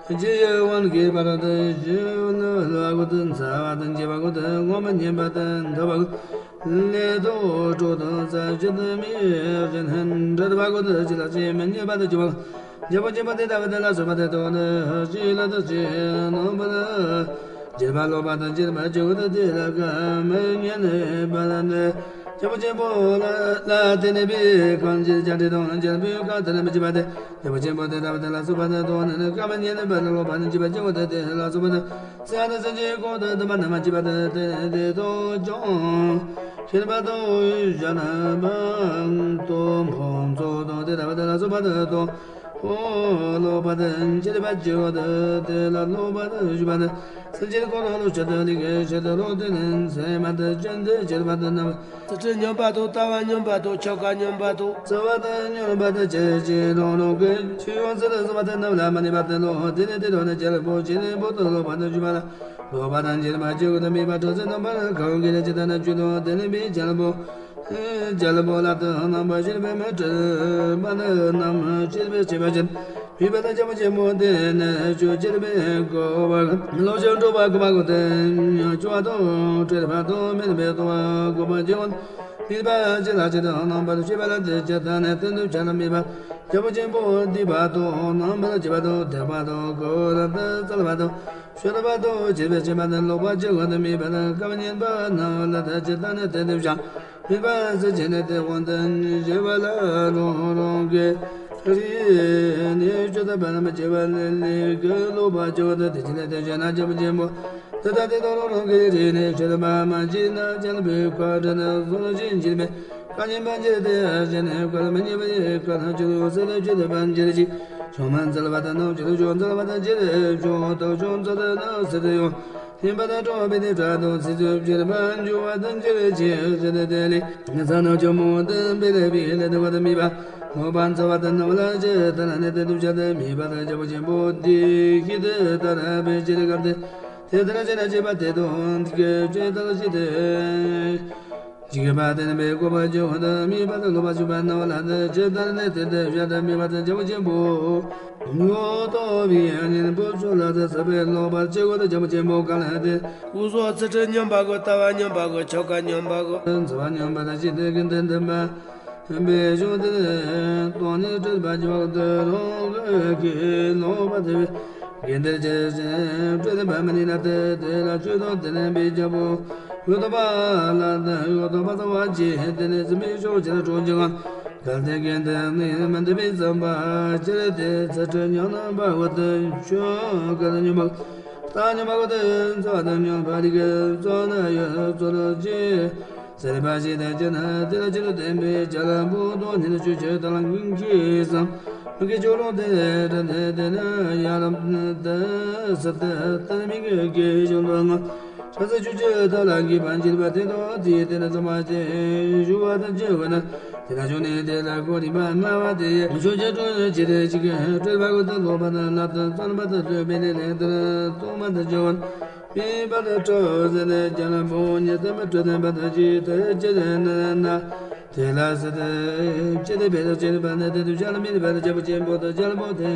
རྗེ་ཡི་དབང་གིས་བར་དུ་ཞི་ལུ་ལ་གུ་དུ་འཚ་བ་དང་བཅས་པ་གུ་དུ་ངོ་མ་མཉེས་པ་དང་འདོད་པ་གུ་ལས་དང་གྲོགས་དང་ས་བཅུ་དུ་མི་ཞན་འདྲ་བ་གུ་དུ་ཅི་ལ་ཅི་མི་མཉེས་པ་དང་བཅས་པ་རྒྱལ་པོ་ཆེན་པོ་དེ་ལྟ་བུ་དེ་ལ་སོགས་པ་དེ་དོ་ནི་ཅི་ལ་དུ་ཅི་རྣམ་པར་འཇིགས་པ་ལོག་པ་དང་འཇིགས་པ་བཅུ་དེ་ལ་ཀ་མི་ཉན་པ་ནི། རྒྱལ་པོ་ཆེན་པོ་ལ་ལ་དེ་ནི་པའི་གང་ཅི་བྱ་འདྲེ་དང་འཇིགས་པའི་བཀའ་དེ་ནི་མི་བྱེད་པ་སྟེ། རྒྱལ་པོ་ཆེན་པོ་དེ་ལྟ་བུ་དེ་ལ་སོགས་པ་ནི་དོ་ནི་ནི་ཀ་མི་ཉན་པ་ལ་ལོག་པ་ནི་འཇིགས་པ་བཅུ་དེ་དེ་ལ་སོགས་པ་ནི། སྲིད་དང་སྲིད་ཀྱི་གོང་དུ་འདུན་པ་རྣམས་ཀྱིས་པ་དེ་དེ་དེ་དོ་ཅོང་ཁྱེར་པ་དང་ཡུལ་བཞག་ན་མང་དུ་ཕུང་ཚོགས་དང་དེ་ལྟ་བུ་དེ་ལ་སོགས་པ་དེ་དོ། ལོག་པ་དང་བཅས་པ་བཅུ་དེ་ལ་ལོག་པར་ཞུགས་པ་དང་། སེམས་ཅན་ཀུན་ལ་བློ་ཆེད་དུ་ལས་ཀྱི་ཆེད་དུ་བློ་གཏད་ནས་མཚན་མ་དང་བཅས་ཏེ་བྱེད་པ་དང་། རྣམ་སེམས་སྙོམས་པ་དང་ལྟ་བ་སྙོམས་པ་དང་ཆོ་ག་སྙོམས་པ་དང་། བརྩེ་བ་དང་སྙོམས་པ་དང་བཅས་ཀྱི་རང་རང་གི་ཆོས་ཡོངས་སུ་གཟུང་བ་དང་རྣམ་ལ་མ་གནས་པ་དང་ལོག་དེ་ནས་དེ་དང་ནི་རྒྱལ་པོ་ཆེ་ནས་བུ་དང་ལོག་པ་དང་བཅས་པ་ལ་ལོག་པ་དང་བཅས་པ་བཅུ་དང་མེད་པ་གྲོགས་སུ་རྣམ་པར་གང་གིས་ལ་ཇི་ལྟར་ན་བཅུ་དང་དེ་ནས་པའི་རྒྱལ་པོ། རྒྱལ་པོ་ལ་དང་རྣམ་པར་ཤེས་པའི་མི་སྲིད་པ་ནི་རྣམ་ཤེས་པའི་ཤེས་པ་ཅན། མོས་པ་དང་རྒྱལ་པོ་ཆེན་པོ་དེ་ནི་ཆོས་ཅི་རིགས་པའི་གོ་བ་ལོག་ཅིང་འགྲོ་བ་གོམས་པ་གོ་དོན་སྐྱོ་བ་དང་བྲེལ་བ་དང་མེད་པའི་ལྟུང་བ་གོམས་པ་བྱེད་ཀུན་མེད་པ་ཅི་ལ་ཇི་ལྟར་རྣམ་པར་ཤེས་པ་ལ་དེ་ཇི་ལྟར་ནི་དེ་འདུ་བྱ་ལ་མེད་པ་རྒྱལ་པོ་ཆེན་པོ་སྡིག་པ་དང་རྣམ་པར་བྱེད་པ་དང་དད་པ་དང་གོ་རབ་ཏུ་སྩལ་བ་དང་། ཤོར་བ་དང་བཅས་པའི་བྱེད་པ་དང་ལོག་པར་བྱེད་ཀུན་ཏུ་མེད་པ་དང་སྐབས་ཉན་པ་རྣམས་ལ་ད་ཇི་ལྟར་ནི་དེ་འདུ་བྱ། མེད་པ་ཟེར་བྱས་ནས་དེ་དབང་དུ་བྱས་པ་ལ་རང་རང་གི་རིགས་ནས་སྤྱོད་དང་པ་རྣམ་པར་བྱེད་པ་ལས་ལས་ཀྱི་ལོག་པར་བྱེད་ཀུན་ཏུ་དེ་བྱས་ནས་དེ་བྱས་ན་རྒྱལ་པོ་ཆེན་པོ་དེ་ལྟར་དེ་དང་རང་རང་གི་རིགས་ནས་སྤྱོད་དང་པ་མ་བྱས་ན་རྒྱལ་པོའི་བཀའ་དྲིན་བཟུང་ཞིང་བྱས་པའི། བཀའ་ཉན་པ་འགྱུར་ཏེ་གཞན་ནི་བཀའ་མི་ཉན་པའི་བཀའ་ལ་ཅི་ལོག་སྲིད་དུ་ཅི་ལྟ་བ་འགྱུར་ཅིག་ཆོས་མ་འཚལ་བ་དང་ནང་ཆོས་ཆོས་འཚལ་བ་དང་ཅི་ལས་བྱུང་དག་ཆོས་འཚལ་ཏེ་ནང་སྲིད་དུ་ཡོང་། ཉན་པ་དང་གྲོགས་པའི་དེ་དགྲ་དང་སྲིད་དུ་སྐྱེ་བར་འགྱུར་བ་དང་འགྱུར་ཅིག་ཟེར་ཏེ་དེ་ལས་ངན་ས་ནང་ཆོས་མོ་དང་འབད་ལས་པའི་ལས་དང་བ་དང་མེད་པ་ལོག་པ་འཚལ་བ་དང་ནང་ལ་ཅི་ལྟར་ནི་དེ་དུ་བྱ་དང་མེད་པ་དང་རྒྱལ་པོ་ཆེན་པོ་འདི་ཤིན་ཏུ་དར་བའི་ཕྱིར་སྐབས་དེ་དེ་ལྟར་བྱས་ན་བྱས་པ་དེ་དང་དེ་སྐད་ཅེས་དང་ཞིག་སྟེ། འཇིགས་པ་དེ་ནི་མེད་དགོས་པ་བྱུང་དུ་མེད་པ་དང་ལོག་པར་ཞུགས་པ་རྣམས་ལ་ནི་ཇི་ལྟར་ནི་དེ་ལྟར་བྱ་དང་མེད་པ་དང་རྒྱལ་པོ་ཆེན་པོ། ངོ་ཐོག་པའི་གཉེན་པོ་ཚོ་ལ་དང་ཟབ་པའི་ལོག་པར་བྱེད་དགོས་དང་རྒྱལ་པོ་ཆེན་པོ་ག་ལ་དེ། སྐུ་གཟུགས་ཚུལ་ཁྲིམས་སྙོམས་པ་དགོས། ལྟ་བ་སྙོམས་པ་དགོས། ཆོ་ག་སྙོམས་པ་དགོས། འཚོ་བ་སྙོམས་པ་དང་ཞིང་དེ་ཀུན་ཏུ་འདུན་པ། འབད་བྱུང་དེ་ནི་སྟོང་ཉིད་སྤྲོས་པ་འཇོག་ཏུ་རང་གི་ལོག་པར་ཐལ་བའི། དགེ་འདུན་གྱི་སྤྲོས་བསྟན་པ་མ་ནི་ན་དེ་དེ་ལ་ཆོས་དང་དེ་ལས་པའི་རྒྱལ་པོ། ཡོད་དོ་པ་ལ་དང་ཡོད་དོ་པ་ཚང་བ་ཅི་དེ་ནི་འཛིན་པའི་ཕྱོགས་ཅི་ལ་གྲོང་ཁྱེར་གང་། གལ་ཏེ་དགེ་འདུན་ནི་མི་འདུན་པའི་བསམ་པ་ཅི་རེ་དེ་ཚུལ་ཁྲིམས་ཉམས་ན་འབའ་བོ་དེ་ཆོས་ག་ལ་ཉམས་པ། ལྟ་ཉམས་པ་དེ་ཚོགས་དང་ཉམས་པ་ལི་གེ་ཚོགས་ན་ཡོད་ཚོགས་ལ་ཅི། ཟེར་བ་ཞིག་དང་བཅས་ན་དེ་ལ་ཅི་ལ་བརྟེན་པའི་བྱ་ལ་བུ་དོ་ནི་ཆོས་ཆོས་དང་ལ་ཀུན་གྱིས་སམ། མི་དགེ་ཆོས་ལོངས་དེ་རེ་དེ་དེ་ནི་ཡ་ལམ་དེ་སི་ཏེ་དེ་ནི་མི་དགེ་དགེ་བྱུང་དོ་ང་། ཕྲ་སྲིན་ཆོས་ཅི་དག་ལ་འགོད་པར་འགྱུར་བ་དེ་དང་དེ་དེ་ནི་ཚང་མ་སྟེ་ཞུ་བ་དང་བཅས་པ་ན། དེ་ལ་བྱུང་ནས་དེ་ལ་གོ་རིམ་པ་སྨྲ་བ་དེ་ཡང་ཆོས་ཅི་སྤྲོས་ཅི་དེ་ཅི་གི་སྤྲོས་པ་ཀུན་ཏུ་ལོག་པ་དང་ལབ་ཏུ་བརྩོན་པ་དང་སྤྲོས་པའི་ལས་ལས་དེར་རྟོག་མ་དང་བཅས་པ། མེད་པར་སྤྲོ་ཟེར་ནས་རྒྱལ་པོ་ཉིད་དམ་སྤྲོ་ལྡན་པ་དང་ཅི་ལྟར་ཅི་ལྟར་ན། དེ་ལ་ཟེར་ཏེ་ཅི་སྟེ་བས་ཅི་ལ་བ་ནི་དེ་དུ་བྱ་ལ་མི་ལ་བ་ལ་རྒྱལ་པོ་ཆེན་པོ་དང་རྒྱལ་པོ་དེ།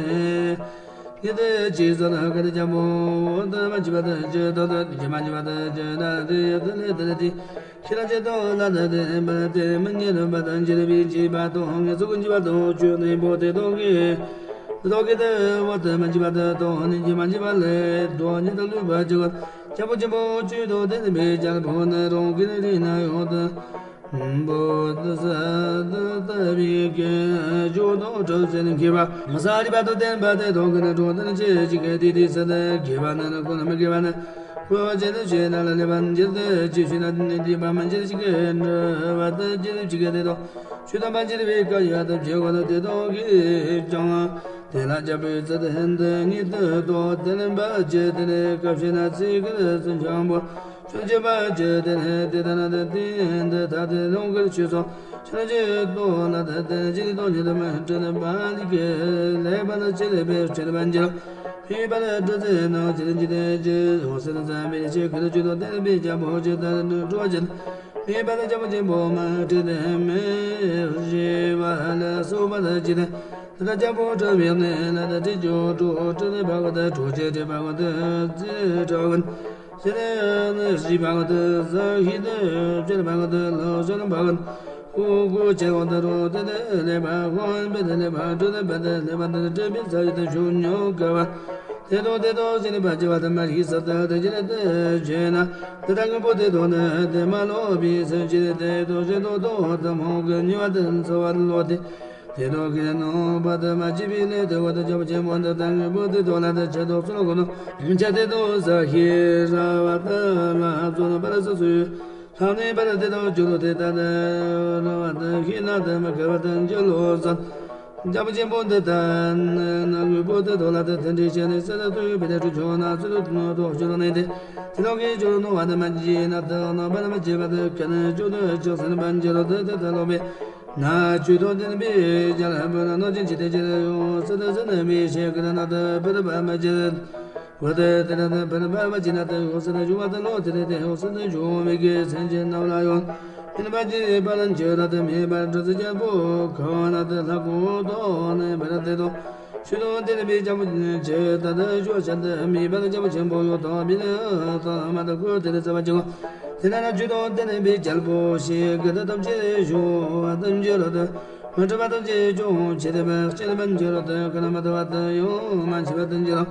ཉིད་དུ་ཅི་ཟེར་ན་ག་དེ་རྒྱལ་པོ་དམ་ཅི་བ་དང་ཅི་ལྟར་དུ་ཅི་མ་ཅི་བ་དང་ཅི་ན་དེ་ཡ་དེ་ལས་དེ་ལས་དེ། ཁྱེད་རང་ཅི་ལྟར་ལ་དེ་དེ་བ་དེ་མི་ཉེ་རུ་བ་དང་ཅི་རུ་བའི་ཅི་བ་དང་ངེ་ཚོ་ཀུན་ཅི་བ་དང་ཆོས་ནི་པོ་དེ་དང་གི། དོ་གི་དེ་བ་དེ་མ་ཅི་བ་དེ་དང་ནི་ཅི་མ་ཅི་བ་ལས་དོ་ཉི་དང་ལུས་པ་ཅི་བ། རྒྱལ་པོ་ཆེན་པོ་ཆོས་དང་ལྡན་པའི་རྒྱལ་པོ་ནི་རང་གི་རིགས་ན་ཡོད་དུ། བོ་དུ་ས་དུ་ལྟ་བུའི་སྐད་ཅོག་དང་གྲུབ་ཟིན་མཁས་པ། ས་རི་བ་དང་ལྡན་པ་དེ་དང་གི་ནི་གྲོང་དུ་ནི་ཆེ་ཅིག་གི་དེ་དེ་ས་དུ་དགེ་བ་ནི་ནི་ཁོ་ན་མི་དགེ་བ་ནི། བོ་ཅི་དུ་ཆེ་ན་ལ་ལེ་བ་ཇི་དུ་ཅི་ཤི་ན་ནི་དེ་བ་མ་ཇི་ཅིག་གི་འདྲ་བ་དུ་ཇི་དུ་ཅིག་གི་དེ་དང་། ཆོས་དམ་པ་ཇི་རི་བའི་བཀའ་ཡ་དུ་བྱེད་དགོས་ན་དེ་དང་གི་ཀྱང་། དེ་ལ་རྒྱལ་པོའི་ཚུལ་དུ་ཧན་དུ་ཉིད་དུ་རྟོག་དེ་ལེན་པ་ཇི་དེ་ནི་སྐབས་ཤིག་ན་ཚིག་གི་སུན་འཆང་པོ། ཆོས་བྱེད་པ་ཇི་དེ་ནི་དེ་ལྟ་ན་དེ་དེ་འདི་ཐ་དེ་ལོང་གི་ཆོས་སོ། ཆོས་ཀྱི་རྟོག་ལ་དེ་དེ་ཇི་རི་དོ་ཉིད་དུ་མི་འཕྲད་པ་ལི་གི་ལེགས་པ་ལ་ཅི་ལེགས་པའི་ཕྲད་པ་འགྱུར། མེད་པ་ལ་གྲུ་ཚེ་ནང་ཇི་རི་ཇི་དེ་ཇི་འོ་སེ་ན་ཟམ་པའི་ཆེ་ཁི་ལ་ཇུ་དོ་དེ་ལ་པའི་རྒྱལ་པོ་ཇི་ལྟར་འགྲོ་ཇི། མེད་པ་ལ་རྒྱལ་པོ་ཆེན་པོ་མ་འཕྲད་དེ་མི་ཞི་བ་ལ་སོགས་པ་ལ་ཇི་ལྟར། དེ་ལྟར་རྒྱལ་པོ་གྲུབ་པའི་གནས་ལ་དེ་དྲི་ཇོ་གྲོགས་གྲུབ་ནས་འཕགས་པ་དང་གྲོགས་ཀྱི་དྲི་འཕགས་པ་དང་ཙི་གྲགས་ཀུན། ཟེར་ནས་ཞི་འཕགས་པ་དང་ཟ་ཧི་དང་སྤྱིར་འཕགས་པ་དང་ལྷོ་ཤར་འཕགས་པ་དང་ཧུ་གུ་ཆེ་བ་དང་རོ་དེ་དེ་ལེགས་པ་ཧོན་པེ་དེ་ལེགས་པ་གྲུབ་དང་པེ་དེ་ལེགས་པ་དེ་དྲི་མི་ཟ་ཡི་དང་ཤུ་ཉོ་ཀ་བ། དེ་དང་དེ་དང་ཟེར་ནས་པ་ཅི་བ་དང་མ་ཧི་ས་དང་དེ་ཅི་ལ་དེ་བྱེད་ན། དེ་དང་ངན་པོ་དེ་དང་ནི་དེ་མ་ལོག་པའི་སེམས་ཅི་དེ་དེ་དང་ཞེ་དང་དང་དེ་མོ་གི་ཉེ་བ་དང་འཚོ་བ་ལོག་སྟེ། དེ་དག་གིས་ནོངས་པ་དང་མ་བྱས་པའི་ལས་དེ་བ་དང་རྒྱལ་པོ་ཆེན་པོ་འདི་ལྟར་ངན་པོ་དེ་དག་ལ་དེ་ཆེ་དང་གསུང་གོ་ནོ། ཆ་དེ་དག་ཟ་ཧེ་ར་བ་དང་ལ་བཟོ་ན་པ་ར་སོ་སོའི་ལྷག་ནས་པ་ར་དེ་དག་རྒྱུ་དང་དེ་ལྟར་དེ་ར་བ་དང་ཤེས་ན་དེ་མི་དགེ་བ་དང་འགྱུར་ལོ་ཟེར། རྒྱལ་པོ་ཆེན་པོ་འདི་ལྟར་ན། དངོས་པོ་དེ་དག་ལ་དེ་མཐུན་འདྲིས་བྱས་ནས། སྲིད་དུ་ཐུག་པའི་དེ་འཁྲུལ་ཆོག་ན། སྲིད་དུ་ཐུག་ཆོག་ནས་དེ། དེ་དག་གིས་སྦྱོར་རུང་བ་དེ་མ་བགྱིས་ན། དེ་རྣམ་པར་མ་བྱས་པ་དེ་ཁས་ལེན་བཅུག་ཏུ་ཆོག་ཟིན་པར་འགྱུར་རོ། དེ་དེ་ལྟར་ལོག་པས་ན། མཆོད་དོ་བསྟན་པའི་རྒྱལ་པོ་ལ། གནོད་ཅིང་འཆི་དེ་ཅི་ཡོང་སྲིད་དུ་ཟིན་པའི་ཕྱིར། ག་ན་དེ་བུ་རབ་མ་བྱེད། འོ་དེ་དེ་ལ་དེ་བུ་རབ་མ་བྱེད་ན། དེ་ཡོང་སྲིད་དུ་འབྱུང་བ་དེ་ལོ། དེ་ལས་དེ་ཡོང་སྲིད་དུ་འབྱུང་བའི་གི་སེམས་ཅན་རྣམས་ལ་ཡང་། མིན་པ་ཅི་པ་ལ་འགྱུར་རོ། དེ་མིན་པར་གྲོལ་ཚུལ་རྒྱལ་པོ་གང་ན་དེ་ལྷ་སྐུ་དང་ནི་བུ་རབ་དེ་དང་། མཆོད་དོ་བསྟན་པའི་རྒྱལ་པོ་ཆེ། ད་དེ་ཞུ་བ་ཆེན་དེ་མིན་པ་ལ་རྒྱལ་པོ་ཆེན་པོ་ཡོད་དོ། མི་ལ་དང་མ་དང་ཁོ་དེ་ལ་བརྩེ་བ་ཆེ་གོ། དེ་ལ་ན་མཆོད་དོ་བསྟན་པའི་རྒྱལ་པོ་ཞེས་གི་དེ་ཐམས་ཅད་ཞུ་བ་དང་འགྱུར་རོ། དེ་མ་གྲུབ་པ་དང་ཅི་བྱུང་བྱེད་པ་ཤེས་པར་འགྱུར་རོ། དེ་ཀ་ན་མ་དང་བ་དང་ཡང་མ་མཆིས་པ་དང་འགྱུར་རོ།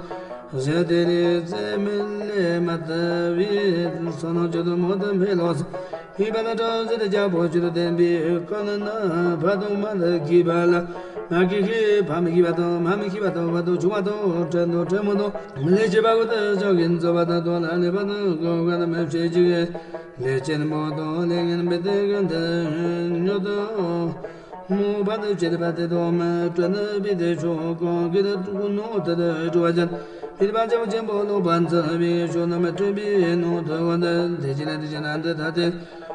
ཞེས་དེ་ནི་ཚེ་མི་ལས་མ་ཐར་བའི་བསོད་ནམས་བཅུ་དང་མང་དུ་འཕེལ་ལོ། མིན་པ་ལ་གྲོལ་ཚུལ་རྒྱལ་པོ་མཆོད་དོ་བསྟན་པའི་ཀ་ན་ན་བ་དང་མ་དང་མཁས་པ་ལ། མ་མཁས་ཤིང་ཕ་མི་ཤིས་པ་དང་མ་མི་ཤིས་པ་དང་བ་དང་ཆུང་བ་དང་བྲན་དང་བྲན་མོ་དང་ལས་བྱེད་པ་ཀུན་ཏུ་བྱང་གི་འཛོམས་པ་དང་དོན་ལ་ལེགས་པ་དང་གོ་བ་དང་མི་ཕྱེད་ཅིག་ལས་ཅན་མོ་དང་ལས་ངན་པའི་དེ་ཀུན་ཏུ་ཉོ་དང་། མོ་བར་དུ་བྱེད་པ་དེ་དང་མི་སྤྲོད་ནི་བི་དེ་ཆོག་གང་གིས་དེ་ཀུན་ནོ་དེ་དུ་འགྲོ་བ་ཅན། མིན་པ་རྒྱལ་པོ་ཆེན་པོ་ལོག་པར་འཛིན་པའི་ཕྱོགས་རྣམས་སྤྲོད་པའི་ནང་དུ་འོང་དུ་དེ་ཅི་ལ་དེ་ཅི་ན་འདི་ལྟ་སྟེ།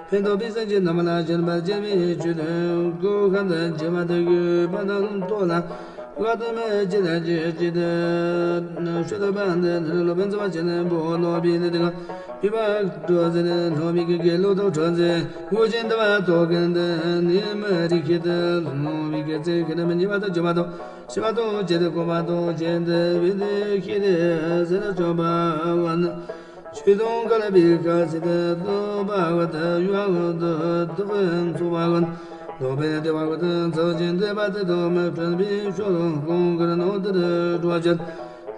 ཕན་འདོགས་པའི་སེམས་ཅན་རྣམས་ལ་སྦྱིན་པར་བྱེད་པའི་ཆོས་དུ་གོ་ཁ་དུ་བྱེད་པ་དུ་དགོས་པ་དང་ལྟོ་ལ། བཀའ་དུ་མི་བྱེད་ལ་ཅི་ཅི་དུ་ཤོད་པ་འདི་ལོ་པན་ཚ་བ་ཆེན་པོ་ལོག་པའི་ལས་དེ་ག་མི་བ་འགྲོ་ཟེར་ལོག་པའི་གི་དགེ་ལོ་ཐོག་ཁྲོ་ཟེར་འུ་ཅན་དུ་བ་ཐོག་གི་འདི་ནི་མི་རིགས་ཤིག་ཏུ་ལོག་པའི་གི་ཚེ་གི་ནི་མི་ཉེས་པ་དང་བཅོས་པ་དང་ཤི་བ་དང་བཅས་ཏེ་གོམས་པ་དང་བཅས་ཏེ་བི་དེ་ཤི་དེ་ཟེར་བཅོས་པ་བ་ན། ཆོས་དང་འགལ་བའི་ཁ་ཟེར་ཏེ་བསྟོད་པ་བ་དང་ཡུལ་བ་དང་དུ་ཚོགས་པ་བ་ན། ལོག་པའི་བདེ་བ་བ་དང་ཚོགས་ཅིང་བདེ་བ་དེ་དང་མི་འཕྲོད་པའི་ཕྱོགས་དང་གང་གིར་ནོ་དེར་འགྲོ་བ་ཅན།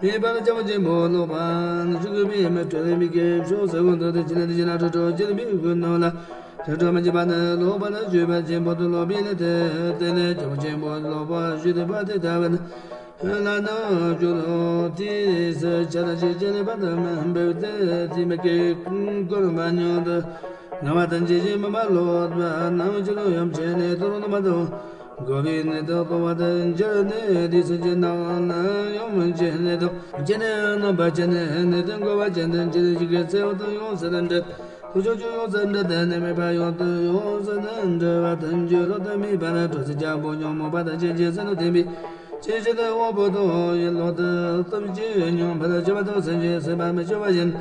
མིན་པར་རྒྱལ་པོ་ཆེན་པོ་ལོག་པར་ཞུགས་པའི་མི་འཕྲོད་པའི་གི་ཕྱོགས་སུ་ཀུན་ཏུ་དེ་ཅི་ལ་དེ་ཅི་ན་ཁྲོ་ཁྲོ་ཅེས་པའི་ཀུན་ནོ་ལ། ཁྲོ་ཁྲོ་མི་བྱེད་པ་ནི་ལོག་པར་ཞུགས་པ་ཆེན་པོ་དང་ལོག་པའི་ལས་དེ་དེ་ལས་རྒྱལ་པོ་ཆེན་པོ་ལོག་པར་ཞུགས་པ་དེ་ལྟ་བུ་ནི། ལ་ནི་སྐྱོ་དང་དེའི་སར་ཆ་ལ་ཅི་ཅི་ལས་པ་དང་མི་འབེབས་ཏེ་དེ་མི་སྐད་བསྐུལ་མ་མྱོང་དུ། ངལ་བ་དང་ཇི་བཞིན་མི་མ་ལོག་པ་རྣམས་ཅི་ལོ་ཡོམ་བྱས་ནས་དུ་རུང་དུ་མ་དང་། འགོ་བའི་ནི་དུ་ལྟོ་བ་དང་འགྱུར་ནས་དེ་སུ་ཅི་ནང་ན་ཡོམ་བྱས་ནས་དུ་ཅི་ནས་རྣམ་པ་ཅི་ནས་ནི་དུ་འགོ་བ་ཅན་དུ་འགྱུར་ཞིག་གི་ཚེ་འོ་དུ་ཡོངས་སུ་འདྲེན། ལྷོ་ཕྱོགས་ཀྱི་ཡོངས་སུ་འདྲེན་ཏེ་ནི་མེད་པ་ཡོངས་དུ་ཡོངས་སུ་འདྲེན་པ་དང་འགྱུར་རོ། དུ་མེད་པ་ལ་གྲོལ་ཚུལ་རྒྱལ་པོ་ཉོན་མོངས་པ་དང་བཅས་ཀྱི་སེམས་ལ་ལྡན་པའི་ཆོས་ཕྱིར་དུ་དབང་པོ་དང་ཡིད་བློ་དང་སྟོབས་ཀྱིས་མྱོང་བར་བྱེད་པ་དང་སེམས་ཀྱི་སེམས་པ་མི་སྐྱོ་བ་ཡིན།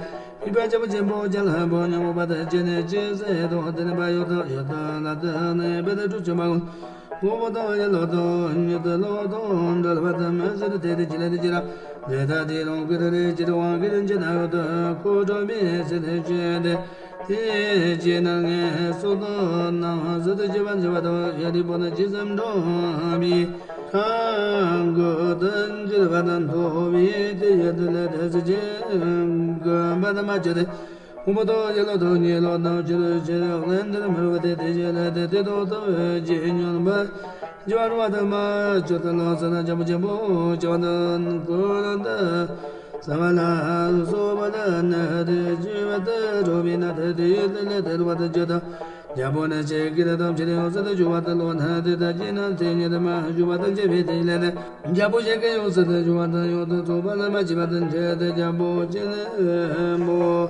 མིན་པ་རྒྱལ་པོ་ཆེན་པོ་རྒྱལ་ལྷ་པོ་ཉོན་མོངས་པ་དང་བཅས་ནས་ཅི་ཟེར་དང་དེ་ནི་བ་ཡོད་དང་ཡོད་དང་ལ་དང་ནི་བེ་དང་དྲུག་ཅུ་མ་གུང་། དབང་པོ་དང་ཡིད་བློ་དང་ཉིད་དུ་བློ་དང་འབྲེལ་བ་དང་མི་ཟེར་དེ་དེ་ཅི་ལ་དེ་ཅི་ལ་དེ་ལྟ་དེ་རང་གི་རེ་ཅི་དང་དབང་གི་རེ་ཅི་ན་ཡོད་དོ་ཁོ་གྲོལ་མི་ཟེར་དེ་ཅི་དེ། དེ་ཅི་ན་ངས་སོ་དང་ནང་ཟེར་དེ་ཅི་བ་ཟེར་བ་དང་ཡ་དེ་པོ་ན་ཅི་ཙམ་འགྲོ་མི་ཁ་མགོ་དང་འགྱུར་བ་དང་མཐོ་བའི་དེ་ཡ་དེ་ལ་དེ་ཟེར་ཅི་གོམས་པ་དང་མ་བཅོས་ཏེ། དབང་པོ་དང་ཡིད་བློ་དང་ཉིད་བློ་དང་ཆོས་ལུགས་ཆོས་ལུགས་ལན་འདིར་མི་རུང་བ་དེ་དེ་བཞིན་ལས་དེ་དེ་དང་དུ་རྗེས་སྙོམས་པ་རྒྱུ་བ་རུང་བ་དང་མ་བཅོས་ཏེ་ལོག་ཟེར་ན་འཇམ་པོ་ཆེན་པོ་བྱ་བ་དང་ཀུན་དང་ཟ་བ་ལ་སོགས་པ་ལ་ནི་དེ་བཅོས་པ་དེ་རུང་བའི་ན་དེ་དེ་ཡོད་དེ་ལས་དེ་རུང་བ་དང་བཅོས་དང་རྒྱལ་པོ་ནི་ཆེ་གེ་དེ་དམ་ཆེ་ཡོངས་སུ་དུ་འཇུག་པ་དང་ལོག་ན་དེ་དག་གིས་ན་དེ་ཉིད་དུ་མ་འཇུག་པ་དང་བཅས་པའི་དེ་ལས་ནི། རྒྱལ་པོ་ཞིག་གིས་ཡོངས་སུ་དུ་འཇུག་པ་དང་ཡོངས་སུ་རྫོགས་པ་ལ་མ་མཆིས་པ་དང་འཕྲད་དེ་རྒྱལ་པོ་ཆེན་པོ།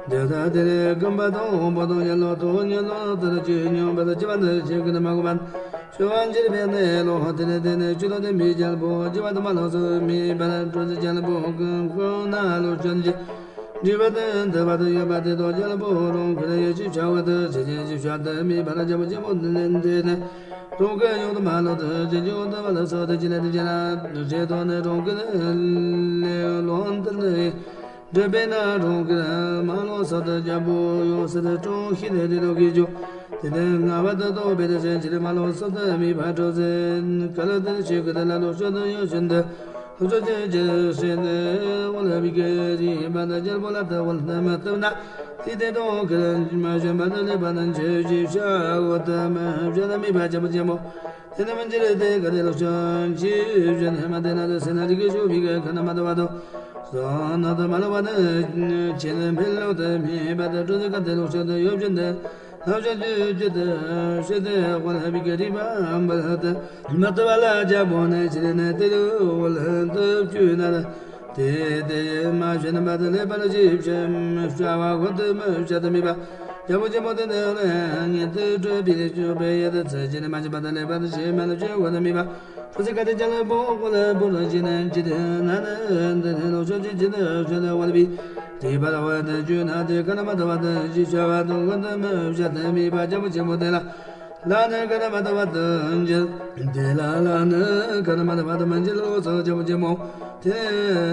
དེ་ལྟར་དེ་ནས་གོམས་པ་དང་དབང་པོ་དང་ཡིད་བློ་དང་ཉིད་བློ་ལྟར་བཅོས་སྙོམས་པར་བྱེད་པ་ནི་ཆེ་གེ་དེ་མ་གོམས་པ། སྤྱོད་པ་འཇིག་པའི་གནས་ལོག་དེ་ནས་དེ་ནས་སྤྱོད་དང་ལྡན་པའི་རྒྱལ་པོ་སྐྱེ་བ་དུ་མ་ལོགས་སུ་མེད་པར་གྲོལ་ཚུལ་རྒྱལ་པོ་ཀུན་ཁོ་ན་ལུས་ཅན་གྱི་འདྲིས་པ་དང་འདུ་བ་དང་ཡོད་པ་དེ་དག་རྒྱལ་པོ་རང་གི་ཡེ་ཤེས་བྱ་བ་དང་ཆེ་ཆེན་ཞིག་བྱ་དུ་མེད་པར་རྒྱལ་པོ་ཆེན་པོ་འདི་ནི་འདི་ནི། རང་གི་ཡོངས་སུ་མ་ལོག་ཏུ་ཅི་འཇུག་ཏུ་བ་ལ་སོགས་ཏེ་ཅི་ལས་ཏེ་ཅི་ལ་རེ་དོགས་ནི་རང་གི་ལས་ལོག་འདིར་ནི་འདྲེན་པས་ན་རང་གི་མ་ལོག་སོགས་ཏུ་རྒྱལ་པོ་ཡོངས་སུ་དུ་དྲང་ཤེས་ཏེ་དེ་དག་གིས་ཀྱང་དེ་ལྟར་ངལ་བ་དུ་དོགས་པའི་དེ་ཕྱིར་ཅི་ལས་མ་ལོག་སོགས་ཏུ་མེད་པར་གྲོལ་ཟེར་ག་ལ་དེར་ཆོས་ཀྱི་དེ་ལ་ལོག་ཤོར་དུ་ཡོད་བཞིན་དུ་ལོག་ཤོར་ཅི་ཅི་ཟེར་ནས་འོ་ལ་བི་གེ་རི་བ་དང་རྒྱལ་པོ་ལ་དུ་བ་ལ་དུ་མ་བཏུབ་ན། དེ་དེ་དང་ཁྱེད་མ་བྱོན་པ་དང་ལེགས་པ་དང་ཆོས་ཀྱི་བྱ་བ་དུ་མ་བྱ་ན་མེད་པ་རྒྱལ་པོ་ཆེན་པོ། དེ་ནི་མི་འགྱུར་ཏེ་ག་དེ་ལོག་ཤོར་ཅི་བྱོན་ནས་མ་དེ་ན་དེ་སེ་ན་རིག་གི་ཞུ་བི་ག་ཁ་ན་མ་དུ་བ་དང་། སོ་ན་དུ་མ་ལོག་པ་ནི་ཆེ་ནི་འཕེལ་ལོག་ཏུ་མེད་པ་དང་གྲོལ་ཏེ་ག་དེ་ལོག་ཤོར་དུ་ཡོད་བཞིན་དུ། ལྷ་བྱ་རྒྱུད་ཀྱི་དུ་ཞི་དེ་དབང་བི་ག་རི་བ་འབར་དུ་མི་ལྟ་བ་ལ་རྒྱ་པོ་ནས་ཕྱིར་ནས་དེ་རུ་འོལ་དུ་བཅུ་ན་དེ་དེ་མ་བྱས་ན་མ་དེ་ལས་པར་ཅི་བྱེད་བྱ་བ་ཁོ་དུ་མི་བྱ་དུ་མི་པ། རྒྱ་པོ་ཆེན་པོ་དེ་ནས་ལས་ངེས་དུ་གྲོལ་བའི་ཆོས་པའི་ཡེ་དུ་ཚེ་ཅི་ནས་མ་བྱས་པ་དེ་ལས་པར་ཞེ་མ་ལ་བྱེད་ཁོ་དུ་མི་པ། ཁོ་ཚེ་ག་དེ་ཅ་ལ་པོ་ཁོ་ལ་པོ་ར་ཅི་ནས་ཅི་དེ་ན་ནི་འདི་ནས་ལོ་ཆོས་ཅི་ཅི་དུ་ཆོས་ལ་བར་བའི། དེ་བར་བ་དང་བཅུ་ན་དེ་ཀ་ན་མ་ཐ་བ་དང་ཞི་བྱ་བ་དང་ཀུན་ཏུ་མི་བྱ་དེ་མི་པ་རྒྱ་པོ་ཆེན་པོ་དེ་ལ། ལ་ནི་ཀ་ན་མ་ཐ་བ་དང་འཇིལ། དེ་ལ་ལ་ནི་ཀ་ན་མ་ཐ་བ་དང་མི་འཇིལ་ལོ་ཚང་རྒྱ་པོ་ཆེན་པོ། དེ་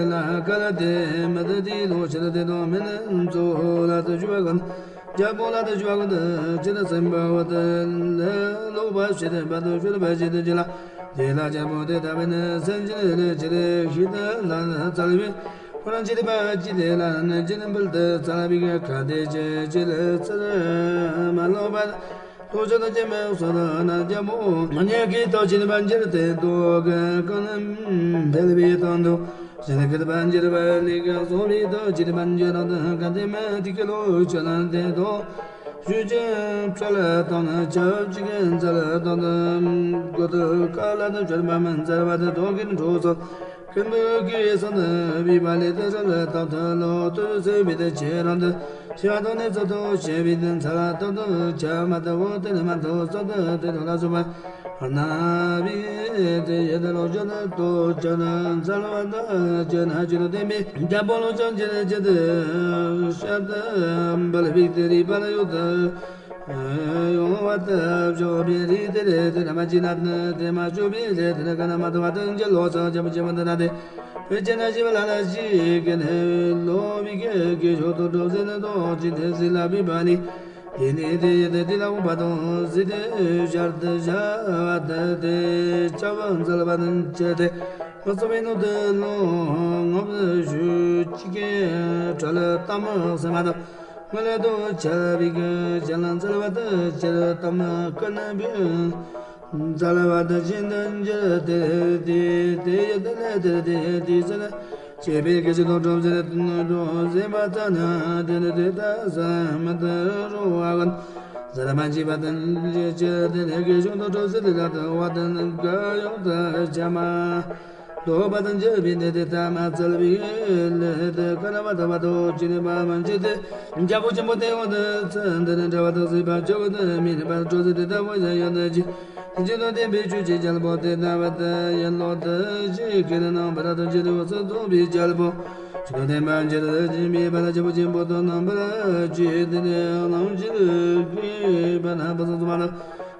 ལ་ཀ་ལ་དེ་མི་དེ་དེ་ལོ་ཕྱི་དེ་དང་མི་ནི་མཚོ་ལ་དུ་ཞུ་བ་གང་། རྒྱ་པོ་ལ་དུ་ཞུ་བ་གང་དུ་ཅི་དུ་སེམས་པ་བ་དུ་ལ་ལོག་པ་ཞི་དེ་བ་དུ་ཞུ་བ་ཞི་དེ་འཇིལ་ལ། དེ་ལ་རྒྱལ་པོ་དེ་ལྟ་བུ་ནི་སེམས་ཅན་ལས་ཅི་ལས་ཤི་ད་ལ་ནི་ཚར་བའི། ཁོ་རང་ཅི་ལས་པ་ཅི་ལས་ལ་ནི་ཅི་ནི་འབུལ་དུ་ཚར་བའི་ཁ་དེ་ཅི་ཅི་ལས་ཚར་མ་ལོག་པ། ལོ་ཅི་དང་ཅི་མི་སོ་ན་ན་རྒྱལ་པོ་ང་ཉེ་གི་ཏོ་ཅི་ནི་པ་འཇིར་དེ་ཏོ་གི་ཀ་ནི་འཕེལ་བའི་དོན་དུ་ཅི་ནི་གི་པ་འཇིར་བ་ལི་ག་སོ་བའི་ཏོ་ཅི་ནི་པ་འཇིར་དང་དུ་ག་དེ་མ་དི་གི་ལོ་ཅི་ན་དེ་དོ། ཞུ་ཅན་ཁྲ་ལ་དང་ནི་ཆབ་ཅིག་གི་མཛའ་ལ་དང་ནི་གོ་ཏུ་ཀ་ལ་དང་ཆོར་མ་མི་མཛའ་བ་དུ་དོ་གིན་འགྲོ་སོ། ཀུན་པོ་གི་སང་དུ་བི་བ་ལི་དུ་ར་ལ་དང་དུ་ལོ་དུ་སེ་བི་དུ་ཆེ་རང་དུ་ཆེ་བ་དང་ནི་ཚོ་དུ་ཆེ་བི་དུ་མཛའ་ལ་དང་དུ་ཆ་མ་དུ་བོ་དུ་ནི་མ་དུ་སོ་དུ་དུ་དུ་ལ་སོ་བ། ན་བི་དེ་ཡེ་དེ་ལོ་ཅོ་ན་ཏོ་ཅོ་ན་ཚལ་བ་ན་ཅོ་ན་ཅོ་ན་དེ་མི་རྒྱ་པོ་ལོ་ཅོ་ཅི་ན་ཅི་དེ་ཤ་དེ་འབལ་བི་དེ་རི་པ་ལ་ཡོད་དེ་ཡོང་བ་དེ་བྱོ་བི་རི་དེ་རེ་དེ་ན་མ་ཅི་ན་དེ་མ་ཅོ་བི་རེ་དེ་ན་ག་ན་མ་དེ་བ་དེ་ཅི་ལོ་ཅོ་ཅི་མ་ཅི་མ་དེ་ན་དེ་བི་ཅི་ན་ཅི་བ་ལ་ལ་ཅི་གེ་ནེ་ལོ་བི་གེ་གེ་ཞོ་དོ་ཏོ་ཟེ་ན་དོ་ཅི་དེ་ཟི་ལ་བི་བ་ནི། དེ་ནས་དེ་ཡི་དེ་དེ་ལ་འོངས་པ་དང་ཟི་དེ་ཤར་དུ་བྱ་བ་དེ་དེ་ལྕགས་པ་འཛལ་བ་དང་བཅས་ཏེ་མ་སོ་བའི་ནང་དུ་ལོ་ངོ་བོ་ཞུ་ཅི་གེ་གྲོ་ལ་གཏམ་སེམས་མ་དང་ངོ་ལ་དུ་བྱ་བའི་གི་བྱ་ལ་འཛལ་བ་དང་བཅས་གཏམ་ཀུན་ན་བུ་འཛལ་བ་དང་བཞིན་དུ་འགྱུར་དེ་དེ་དེ་ཡི་དེ་ལས་དེ་དེ་དེ་ཟེར། བྱས་པའི་སྐད་ཅིག་ཏུ་གྲུབ་ཟེར་དུ་གྲུབ་ཟེར་མ་ཐ་ན་དེ་ནི་དེ་ལྟ་ས་མི་ལྟ་རུང་བ་གན། ཟེར་མ་མཆིས་པ་དང་ཅི་ཅི་དེ་ནི་སྐད་ཅིག་ཏུ་གྲུབ་ཟེར་དེ་ལ་དུ་བ་དང་ག་ཡོང་དུ་བྱ་མ་ལོག་པ་དང་འཇུག་པའི་ནི་དེ་ལྟ་མ་ཚུལ་བའི་ལས་དེ་ཀ་ན་བ་ད་བ་དུ་ཅི་ནི་བ་མ་མཆིས་ཏེ་རྒྱལ་པོ་ཆེན་པོ་དེ་འོང་དུ་ཚུལ་འདི་ནི་འདྲ་བ་དང་སྲིད་པ་ཆོས་ཀུན་ཏུ་མི་རིག་པར་གྲོལ་ཟེར་དེ་ལྟ་བུ་ཡང་ཡོད་དུ་ཅི། ཇི་ལྟར་བསྟན་པའི་ཆོས་ཀྱི་རྒྱལ་པོ་དེ་ལྟ་བུ་དེ་ཡིན་ལོ་དུ་ཞིག་གི་ནི་རྣམ་པར་དུ་འཇིག་རྟེན་སུ་མཐོང་བའི་རྒྱལ་པོ། ཇི་ལྟར་བསྟན་པ་འཇིག་རྟེན་མི་བར་རྒྱལ་པོ་ཆེན་པོ་དང་རྣམ་པར་ཅི་དེ་ནི་རྣམ་འཇིག་གི་བར་ན་པ་སངས་སོང་བ་དང་།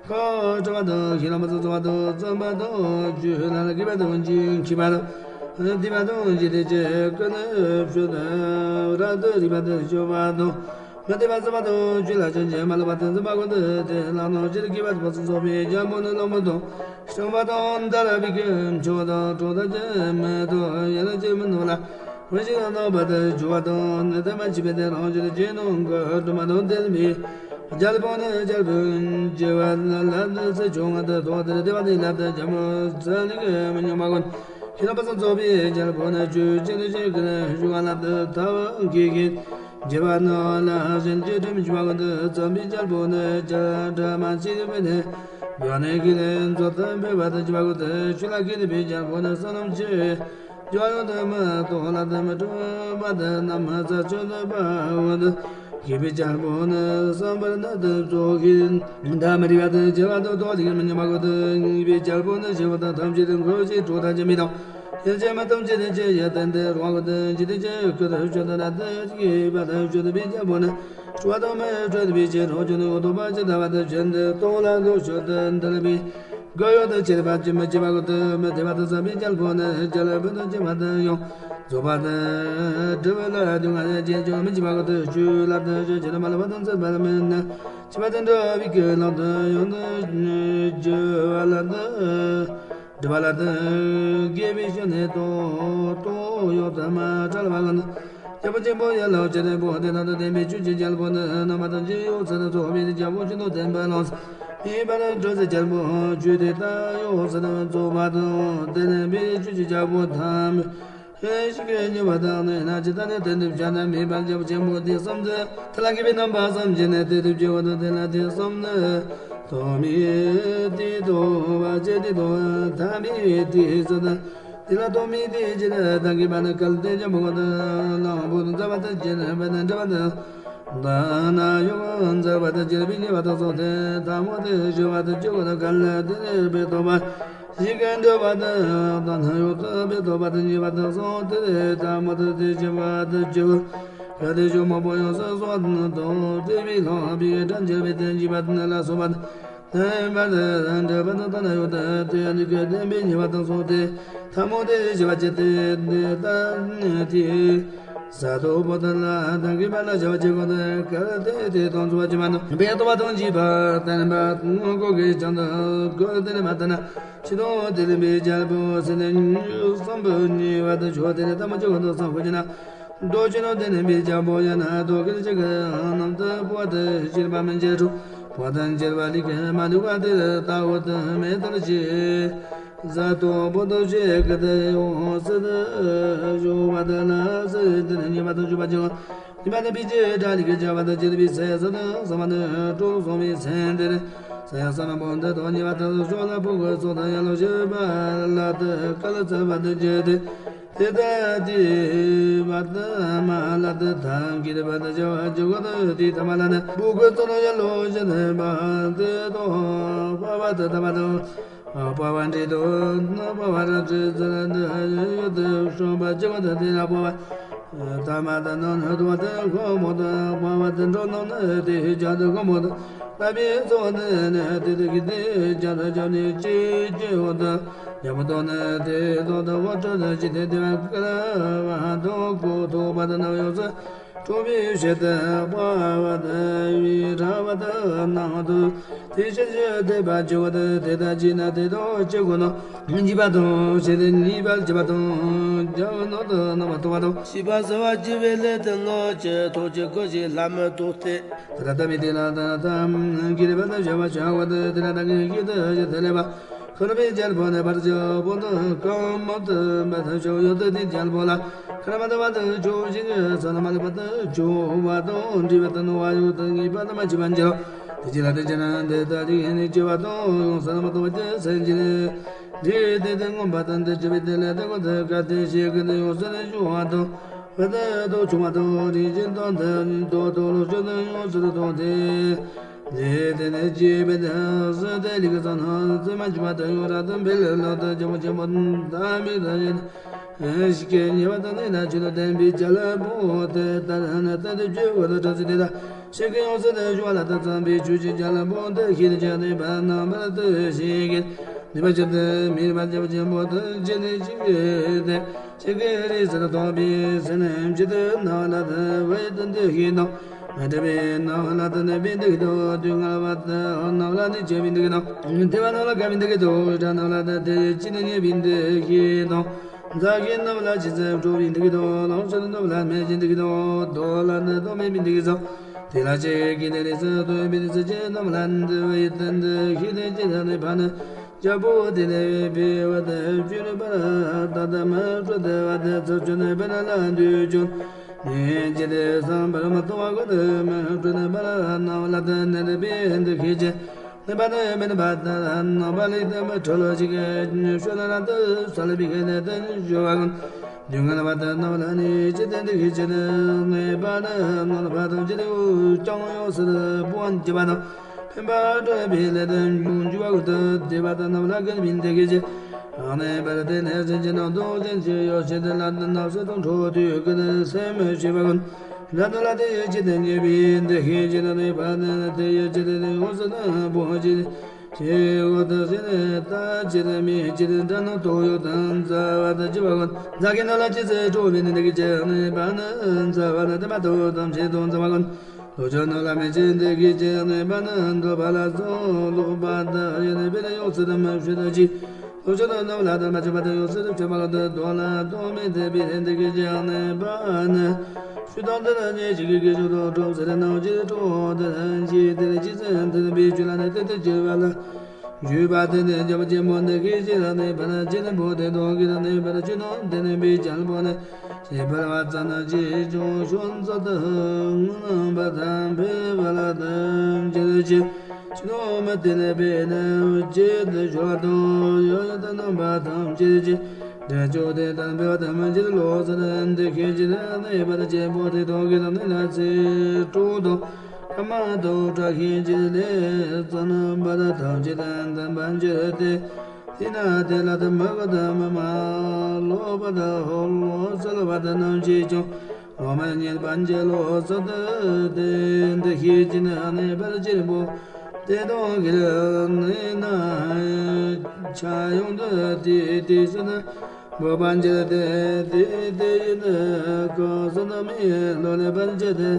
ཁོ་སྤྲུལ་པ་དང་ཤེས་རབ་པ་སངས་སོང་བ་དང་བརྩོན་པ་དང་ཆོས་ལ་ལ་གི་བ་དང་འཇིག་མཁས་པ་དང་། དེ་བ་དང་འཇིག་རྟེན་ཅི་ཀུན་ནི་ཕྱོགས་དང་རབ་ཏུ་རིག་པ་དང་སྐྱོབ་པ་དང་། མ་བསྟན་པ་བརྩམས་པ་དང་ཆོས་ལ་སྤྱོད་ཅིང་མ་ལོག་པ་དང་འཛིན་པ་ཀུན་ཏུ་དེ་ལ་ནང་ཕྱིར་སྐྱེ་བ་དང་སངས་རྒྱས་པའི་རྒྱལ་པོ་ནི་བློན་པོ་དང་སྤྲུལ་པ་དང་ལྡན་པའི་མཆོག་དང་གྲོགས་དང་ཀྱང་མི་ཐོགས་ཡེ་ལ་ཅི་མི་ནུས་ལ། འོན་ཅིག་རྣམ་པར་དུ་འཇུག་པ་དང་ནི་ཐ་མ་མཆིས་པའི་དེ་རང་ཕྱིར་རྗེས་གནང་གི་སྒྲོན་མ་དང་ལྡན་པའི་རྒྱལ་པོ་ནི་རྒྱལ་པོའི་བྱེ་བ་ལ་ལ་ནི་ཚེ་བྱུང་བ་དུ་ཐོག་དེར་བདེ་བ་ནི་ལབ་ཏུ་རྒྱལ་པོ་ཚུལ་ལས་མི་ཉམས་པ་ཀུན། ཤེས་རབ་པ་སངས་རྒྱས་པའི་རྒྱལ་པོ་ནི་ཆོས་ཅན་དུ་ཅི་ཀུན་ཞུ་བ་ལབ་ཏུ་ཐབས་མཁས་ཀྱིས། རྒྱལ་བ་ནོ་ལ་གཞན་གྱི་དྲིམ་བྱུང་བ་ཀུན་ཏུ་བརྩམས་པའི་རྒྱལ་པོ་ནི་བྱ་བྲལ་མ་མཆིས་པས་ནི། དགོན་གནས་ཀྱི་ལས་མཛོད་དུ་འབུལ་བ་དང་བཅས་པ་ཀུན་ཏུ་ཆོས་ལ་མཁས་པའི་རྒྱལ་པོ་ནི་བསོད་ནམས་ཆེ། འཇོག་ཡོང་དུ་མི་གཏོགས་ལ་དུ་མི་སྤྲོ་བ་དུ་རྣམ་རྩ་ཆོས་དུ་པ་འོ་དུ། མཁས་པའི་རྒྱལ་པོ་ནི་བསམ་པར་ནི་དུ་རྫོགས་ཤིང་། ད་མི་རིགས་པ་དུ་བྱེ་བ་དུ་ཐོག་ལེགས་མི་ཉམས་པ་ཀུན་ཏུ་མཁས་པའི་རྒྱལ་པོ་ནི་ཞི་བ་དང་ཐམས་ཅད་དུ་འཁོར་ཞིང་གྲོགས་དང་ཅི་མི་དང་། ཡེ་ཤེས་མི་གཏོང་ཅི་དེ་ཅི་ཡེ་ཏན་ཏན་རང་གི་དོན་ཅི་དེ་ཅི་ཁུ་དུ་ཆོད་དུ་ན་དུ་ཅི་བ་དུ་ཆོད་དུ་པའི་རྒྱལ་པོ་ནི། སྤྲོ་བ་དང་མི་སྤྲོ་དུ་པའི་ཕྱིར་རང་ཆོད་དུ་འོ་དོ་པ་ཅི་ད་བ་དུ་ཆེན་དུ་གཏོང་ལ་འགོག་ཆོད་དུ་འདུལ་བའི། གོ་ཡོད་དུ་ཆེ་བ་ཅི་མི་ཆེ་བ་གོ་དུ་མི་དེ་བ་དུ་བསམ་པའི་རྒྱལ་པོ་ནི་རྒྱལ་བུ་དུ་ཆེ་བ་དུ་ཡོང་། རྫོགས་པ་དུ་སྒྲུབ་ལ་དུ་ང་ཡ་ཅེ་ཅོ་མི་ཆེ་བ་གོ་དུ་ཆུ་ལ་དུ་ཆོད་ཆེ་ན་མ་ལ་བ་དུ་འཛིན་པ་ལ་མི་ནི། ཆེ་བ་དུ་འགྲོ་བའི་གོ་ལ་དུ་ཡོང་དུ་ཆུ་བ་ལ་དུ། སྒྲིབ་པ་ལ་དུ་དགེ་བའི་ཞིང་ནས་ཏོ་ཏོ་ཡོད་དུ་མ་བྲལ་བ་ལ་ནི། རྒྱལ་པོ་ཆེན་པོ་ཡ་ལ་ཅི་རེ་པོ་དེ་དག་ཏུ་བསྟན་པའི་ཆོས་ཀྱི་རྒྱལ་པོ་ནི་རྣམ་པ་དང་ཅི་ཡོད་ཚད་དུ་རྫོགས་པའི་རྒྱལ་པོ་ཆེན་པོ་བསྟན་པ་ལོངས། མི་འབར་འགྲོ་ཚེ་རྒྱལ་པོ་ཆོས་དེ་ལྟ་ཡོད་ཚད་དུ་རྫོགས་པ་དང་ལྡན་པའི་ཆོས་ཀྱི་རྒྱལ་པོ་ཐམས། ཧེ་ཤི་ཀའི་ཉེས་པ་དག་ནི་ན་ཅི་ད་ནི་དེ་འདི་བྱ་ན་མེད་པར་རྒྱལ་པོ་ཆེན་པོ་དེ་བསམ་ཚེ་དེ་ལ་སྐྱེས་པའི་རྣམ་པ་བསམ་བྱས་ནས་དེ་དུ་སྐྱེ་བ་དང་དེ་ལ་དེ་བསམ་ནས་ཐོག་མེད་དེ་ཐོག་བ་ཅེ་དེ་ཐོག་ཐ་མེད་དེ་ས་དང་དེ་ལ་ཐོག་མེད་དེ་ཅི་ལ་ད་གི་བ་ན་གལ་ཏེ་རྒྱལ་པོ་དང་ལང་པོ་དང་མཛའ་བ་དང་ཅི་ལ་བ་ན་འདྲ་བ་དང་ད་ན་ཡོ་མཛའ་བ་དང་ཅི་ལ་བི་ཉེས་པ་དང་སོགས་དེ་ཐ་མོ་དེ་ཞི་བ་དང་ཅི་གོ་དང་གལ་ཏེ་རེ་བའི་ཐོག་བ། ཡི་གེ་འདྲ་བ་དང་ད་ན་ཡོད་དོ་བའི་ཐོག་པ་དང་ཉེས་པ་དང་སོང་དེ་ལས་ཐ་མ་དང་དེ་བྱེད་པ་དང་བྱེད་པ་ག་དེ་བྱུང་མ་པོ་ཡོང་ས་སོགས་དང་དེ་བའི་ལྷོ་བའི་དྲན་བྱེད་པའི་དོན་བྱེད་པ་དང་ལ་སོགས་པ་དང་ལྡན་པ་དང་འདྲ་བ་དང་ད་ན་ཡོད་དོ་དེ་ཡང་ནི་ག་ལྡན་པའི་ཉེས་པ་དང་སོང་དེ་ཐ་མོ་དེ་བྱེད་པ་བྱེད་དེ་དེ་ལྟ་ནི་དེ། ས་ཐོག་པོ་དང་ལ་དང་གི་མ་ལ་བྱ་བ་བྱེད་དགོས་དང་གལ་ཏེ་དེ་དང་འཚོ་བ་བྱེད་མ་ནོ། བའི་ཐོག་པ་དང་བྱིས་པ་བསྟན་པ་ངོ་ལྐོག་གི་བྱང་དུ་བཀོད་དེ་ནི་མ་ལྟ་ན། ཕྱི་དང་དེ་ལས་མི་རྒྱལ་པོ་ཟེར་ནས་བསམ་པ་ཉེས་པ་དང་ཆོས་དེ་ནི་ཐ་མ་ཆོས་ཀུན་ཏུ་བསམ་ཁོ་བྱེད་ན། རྡོ་ཆེན་དང་དེ་ནི་མི་རྒྱལ་པོ་ཡང་ན་རྡོ་སྐད་ཅིག་གི་ནང་དུ་པོ་དེ་ཤེས་པ་མི་འཇལ་འགྲོ། པོ་དང་འཇལ་བ་ལི་ཁེ་མ་ལུ་བ་དེ་ལྟ་བུ་དང་མེ་ལྟར་བྱེད། ཟ་ཏོ་པོ་ཏོ་ཞེས་ཀི་ཏེ་ཡོང་སི་ཏི་ཞུ་བ་ཏི་ལ་སི་ཏི་ནི་ཉི་མ་དང་ཞུ་བ་ཅི་ལ། ཉི་མ་ནི་པི་ཅི་དྲ་ལི་ཀི་ཅ་བ་ཏི་ཅི་ཏི་པི་སེ་ས་ཏི་ས་མ་ནི་ཀྲོ་སོ་མི་སེན་ཏི་རི་ས་ཡ་ས་ན་པོ་འདི་དོ་ཉི་མ་ཏི་ཞོ་ལ་པུ་གུ་སོ་ཏི་ཡ་ལོ་ཞེས་པ་ལ་ཏི་ཀ་ལ་ཙ་བ་ཏི་ཅི་ཏི་ཏི་ཏ་ཏི་བ་ཏི་མ་ལ་ཏི་ཐ་གི་རི་བ་ཏི་ཅ་བ་ཅི་གོ་ཏི་ཏི་ཐ་མ་ལ་ནི་པུ་གུ་སོ་ཏི་ཡ་ལོ་ཞེས་ཏི་བ་ཏི་དོ་བ་བ་ཏི་ཐ་མ་ཏི། པ་བ་འདྲེ་དོ་ན་པ་བ་ར་ཙི་ཙི་ར་འདི་ཡོད་དུ་ཤོང་པ་ཅི་བ་དང་དེ་ལ་པ་བ། ཐ་མ་དང་ནོ་ནོ་དུ་བ་དང་ཁོ་མོ་དང་པ་བ་དང་འགྲོ་ནོ་ནི་དེ་ཅག་དང་ཁོ་མོ་དང་ལ་པའི་ཚོ་ནི་ནི་དེ་དེ་གི་དེ་ཅག་དང་ཅག་ནི་ཅི་ཅི་འོ་དང་ཡ་མོ་དོ་ནི་དེ་དོ་དང་བ་ཁྲོ་དང་ཅི་དེ་དེ་བ་ཀ་ལ་བ་དོ་ཀོ་དོ་བ་དང་ནོ་ཡོ་ཙི། ཁྲོ་བའི་ཞལ་དུ་དཔའ་བ་དང་བའི་དྲ་བ་དང་ནང་དུ་དེ་ཕྱིར་ཞལ་དེ་པ་ཇི་བ་དང་དེ་ལྟ་ཅི་ན་དེ་དང་ཅི་གོ་ནོ། འཇིགས་པ་དང་ཞེ་དེ་ཉེས་པར་བྱེད་པ་དང་རྒྱལ་བ་ནང་དུ་སྣང་བ་མཐོང་བ་དང་། ཤེས་པ་ཟ་བ་བགྱི་བའི་ལས་དེ་ལོག་ཅི་ཐོག་ཅི་གོ་ཞིག་ལྷ་མི་ཐོག་སྟེ། དེ་ལ་ལྟ་མི་དེ་ལ་ད་ལྟ་གི་རེ་བ་དང་བྱ་བ་བྱ་བ་དང་དེ་ལ་ད་གི་ཡིད་དུ་ཞེ་དེ་ལས་པ། ཁོ་ན་པའི་རྒྱལ་པོ་ནི་བར་ཆད་པོ་དང་རྐང་མོ་དུ་མ་ཐུབ་ཤོག་ཡོད་དུ་དེ་རྒྱལ་པོ་ལ། ཁ་ན་མ་དུ་བ་དུ་ཆོག་ཅིག་ས་ན་མ་ལུ་བ་དུ་ཆོག་བ་དང་འདྲི་བ་དུ་ནོ་བ་ཡོད་དུ་ངེས་པ་དུ་མ་བྱེད་པ་འཇལ། དེ་ཅི་ལ་དེ་ཅི་ན་འདི་ལྟ་དེ་ཡིན་ནི་ཅི་བ་དང་ཡོང་ས་ན་མ་དུ་བ་ཅི་སེན་ཅི་ནི། འདི་དེ་དེ་མངོན་པ་དང་འདི་ཅི་བའི་དེ་ལས་དེ་ཀོ་དེ་ག་དེ་ཞིག་གི་དེ་ཡོང་ས་ནི་ཞུ་བ་དང་། བ་དུ་དོ་ཆུང་བ་དང་རིན་ཆེན་དང་དེ་དོ་དོ་ལོ་ཆུ་དུ་ཡོང་ས་དུ་དོ་དེ། ལས་དེ་ནས་སྐྱེས་པའི་དེ་སུ་དེ་ལི་གི་ས་ན་ཙི་མ་ཅི་མ་དེ་ཡོ་ར་དུ་འཕེལ་ལོ་དུ་ཇོ་མོ་ཆེན་པོ་ད་མི་དུ་ཡིན། ཤི་ཀའི་ཉེ་བ་དང་ནི་ན་ཆུ་དུ་བསྟན་པའི་རྒྱ་ལ་པོ་དེ་ལྟར་ན་ད་དུ་བརྗོད་པ་དུ་གྲགས་སུ་དེ་དག་ཤི་ཀའི་ཡོངས་སུ་དུ་ཞུ་བ་ལ་དུ་བརྩམས་པའི་ཆུ་ཆེན་རྒྱ་ལ་པོ་དེ་ཤི་དུ་བྱ་དེ་བ་རྣམ་པར་དུ་ཤི་ཀའི་ནུས་པ་ཆེན་དུ་མི་རིགས་པ་རྒྱ་བ་ཆེན་པོ་དུ་ཇི་ནི་ཤི་ཀའི་དེ། ཤི་ཀའི་རིགས་སུ་ཐོགས་པའི་སེམས་ཅི་དུ་ན་ལ་དུ་བའི་དུ་འདི་ཤི་དང་། མི་འདྲ་བའི་རྣམ་ལ་དུ་ནི་བིན་དུ་ཤི་དང་། དུས་ངལ་བ་དུ་རྣམ་ལ་ནི་ཆེ་བིན་དུ་ཤི་དང་། དེ་བ་རྣམ་ལ་ག་བིན་དུ་ཤི་དང་། དགྲ་རྣམ་ལ་དུ་དེ་ཅི་ནི་ཉེ་བིན་དུ་ཤི་དང་། མཛའ་བཤེས་རྣམ་ལ་ཅི་ཚེ་འགྲོ་བིན་དུ་ཤི་དང་། ལོངས་སྤྱོད་རྣམ་ལ་མེད་བཞིན་དུ་ཤི་དང་། དོ་ལ་ནི་དོ་མེད་བིན་དུ་ཤི་དང་། དེ་ལ་ཅི་གི་ནི་རིགས་སུ་ཐོན་བིན་དུ་ཤི་ཅི་རྣམ་ལ་འདི་བའི་དུ་འདི་ཤི་དེ་ཅི་ན་ནི་ཕ་ནི། རྒྱལ་པོ་དེ་ནས་བེ་བ་དེ་བཅུ་རུ་པར་ད་ལྟ་མི་སྤྲོ་དེ་བ་དེ་ཚུར་བཅུ་ནས་བེ་ན་ལ་འདུས་བྱུང་། ནས་ཇི་དེ་བསམ་པར་མ་གཏོང་བ་གོ་དེ་མི་སྤྲོ་ནས་པར་རྣམ་ལ་དེ་ནས་དེ་བེ་འདི་ཁེ་ཅན། ནི་པ་དེ་མི་ནི་པ་དེ་རྣམ་པ་ལི་དེ་མི་ཁྲོ་ལོ་ཅིག་གི་ཤོ་ན་ར་དེ་ས་ལ་བི་ཁེ་ནས་དེ་ཞུ་བ་གོ། རྒྱུ་ངན་པ་དེ་རྣམ་ལ་ནི་ཇི་དེ་འདི་ཁེ་ཅན་ནི་པ་ནི་རྣམ་པ་དེ་ཇི་དེ་ཀྱང་ཡོད་སི་དེ་པོ་འཇི་བ་དང་། འཕེན་པ་སྤྲོད་པའི་ལས་དོན་མྱོང་འགྱུར་བ་དུ་བདེ་བ་དང་རྣམ་ལ་ཀུན་མིན་དེ་སྐད་ཅེས། ཨ་ནེ་པར་དེ་ནས་སེམས་ཅན་རྣམས་དང་ཅན་ཅི་ཡོད་ཅེས་དེ་ལ་དེ་རྣམས་སུ་དང་འཕྲོ་དུས་ཀུན་སེམས་ཤེས་པ་ཀུན། ར་དོ་ལ་དེ་ཡོད་ཅེས་དེ་ཉེ་བའི་འདི་ཤེས་ཅེས་དེ་ནི་བ་དེ་དེ་ཡོད་ཅེས་དེ་ཡོངས་སུ་དང་པོ་ཅེས། ཅེས་འོ་དེ་ཟེར་ནས་ད་ཅེས་དེ་མི་ཅེས་དེ་འདྲ་ནོ་དོ་ཡོད་དང་རྩ་བ་དང་ཅེས་པ་ཀུན། རྫ་ཁའི་ནང་ལ་ཅི་ཟེར་འགྲོ་བའི་ནི་འདི་སྐད་ཅེས་ནི་བ་ནི་རྩ་བ་ནི་དེ་མ་དོ་དམ་ཆེས་དང་རྩ་བ་ཀུན། ལོ་ཆུང་རྣམས་ལ་མི་ཕྱེད་འདི་སྐད་ཅེས་ནི་བ་ནི་འདོད་པ་ལ་སོགས་ལོག་པ་དང་ཡེ་ནས་པའི་ནི་ཡོངས་སུ་དུ་མི་ཕྱེད་དུ་ཅི། ལོ་ཆུང་རྣམས་ལ་དུ་མ་ཕྱེད་པ་དང་ཡོངས་སུ་དུ་ཕྱེད་པ་ལ་དུ་དོ་ལ་དོ་མི་ཟད་པའི་འདི་སྐད་ཅེས་ནི་བ་ནི། ཆུ་དང་དུ་ནི་ཉེ་ཞིག་གི་ཆུ་དང་གྲོགས་ཟེར་ནའང་ཅི་གྲོགས་དུ་ཞེས་དེ་ལ་ཅི་ཟེར་དུ་པའི་ཆུ་ལ་ནི་དེ་དུ་ཅི་བ་ལ། ཞུས་པ་དེ་ནས་རྒྱལ་པོ་ཆེན་པོ་འདི་སྐད་ཅེས་ལ་གནས་པར་བྱེད་པོ་དེ་དག་གིས་གནས་པར་བྱེད་དོ། དེ་ནས་བུ་རྒྱལ་པོ་ནི་ཞེས་འབོད་པ་ཙམ་གྱིས་ཀྱང་ཤིན་ཏུ་ངུ་ན་བ་དང་ཕོད་པ་ལ་ཐམས་ཅད་ཀྱིས་ཅི་ནུས་མོས་བསྟོད་པས་ནི་བརྗོད་དུ་ཤོར་བ་དང་ཡང་ཡང་དུ་གནང་བ་ཐམས་ཅད་ཀྱིས་འདི་ཕྱོགས་དེ་ལྟར་འབད་བ་ཐམས་ཅད་ལོག་སོང་། འདི་སྐད་ཅེས་གནས་པར་བྱེད་པོ་དེ་དག་གིས་གནས་ལ་ཚེ་དྲུག་དང་སྐར་མ་དང་ཕྲག་ཤིང་གཅིག་ལས་བརྩམས་པ་ཐམས་ཅད་དང་ལྡན་པར་གྱུར་ཏེ། དེས་ན་དེ་ལ་མི་དགའ་དང་མི་མ་ལོག་པ་དང་ཧོབ་ལོག་སོལ་བ་དང་རྣམ་ཤེས་ཀྱང་ངོ་མ་རྙེད་པ་ཅན་ལོག་སོང་སྟེ། འདི་སྐད་ཅེས་གནས་པར་བྱེད་པོ་དེ་དག་གིས་གནས་ན་ཕྱིར་ཡང་དུ་དེ་དེ་བཞིན་འབོད་པར་གྱུར་ཏེ། དེ་དེ་བཞིན་གང་སོང་དུ་མི་ལོག་ལེགས་པར་བྱས་ཏེ།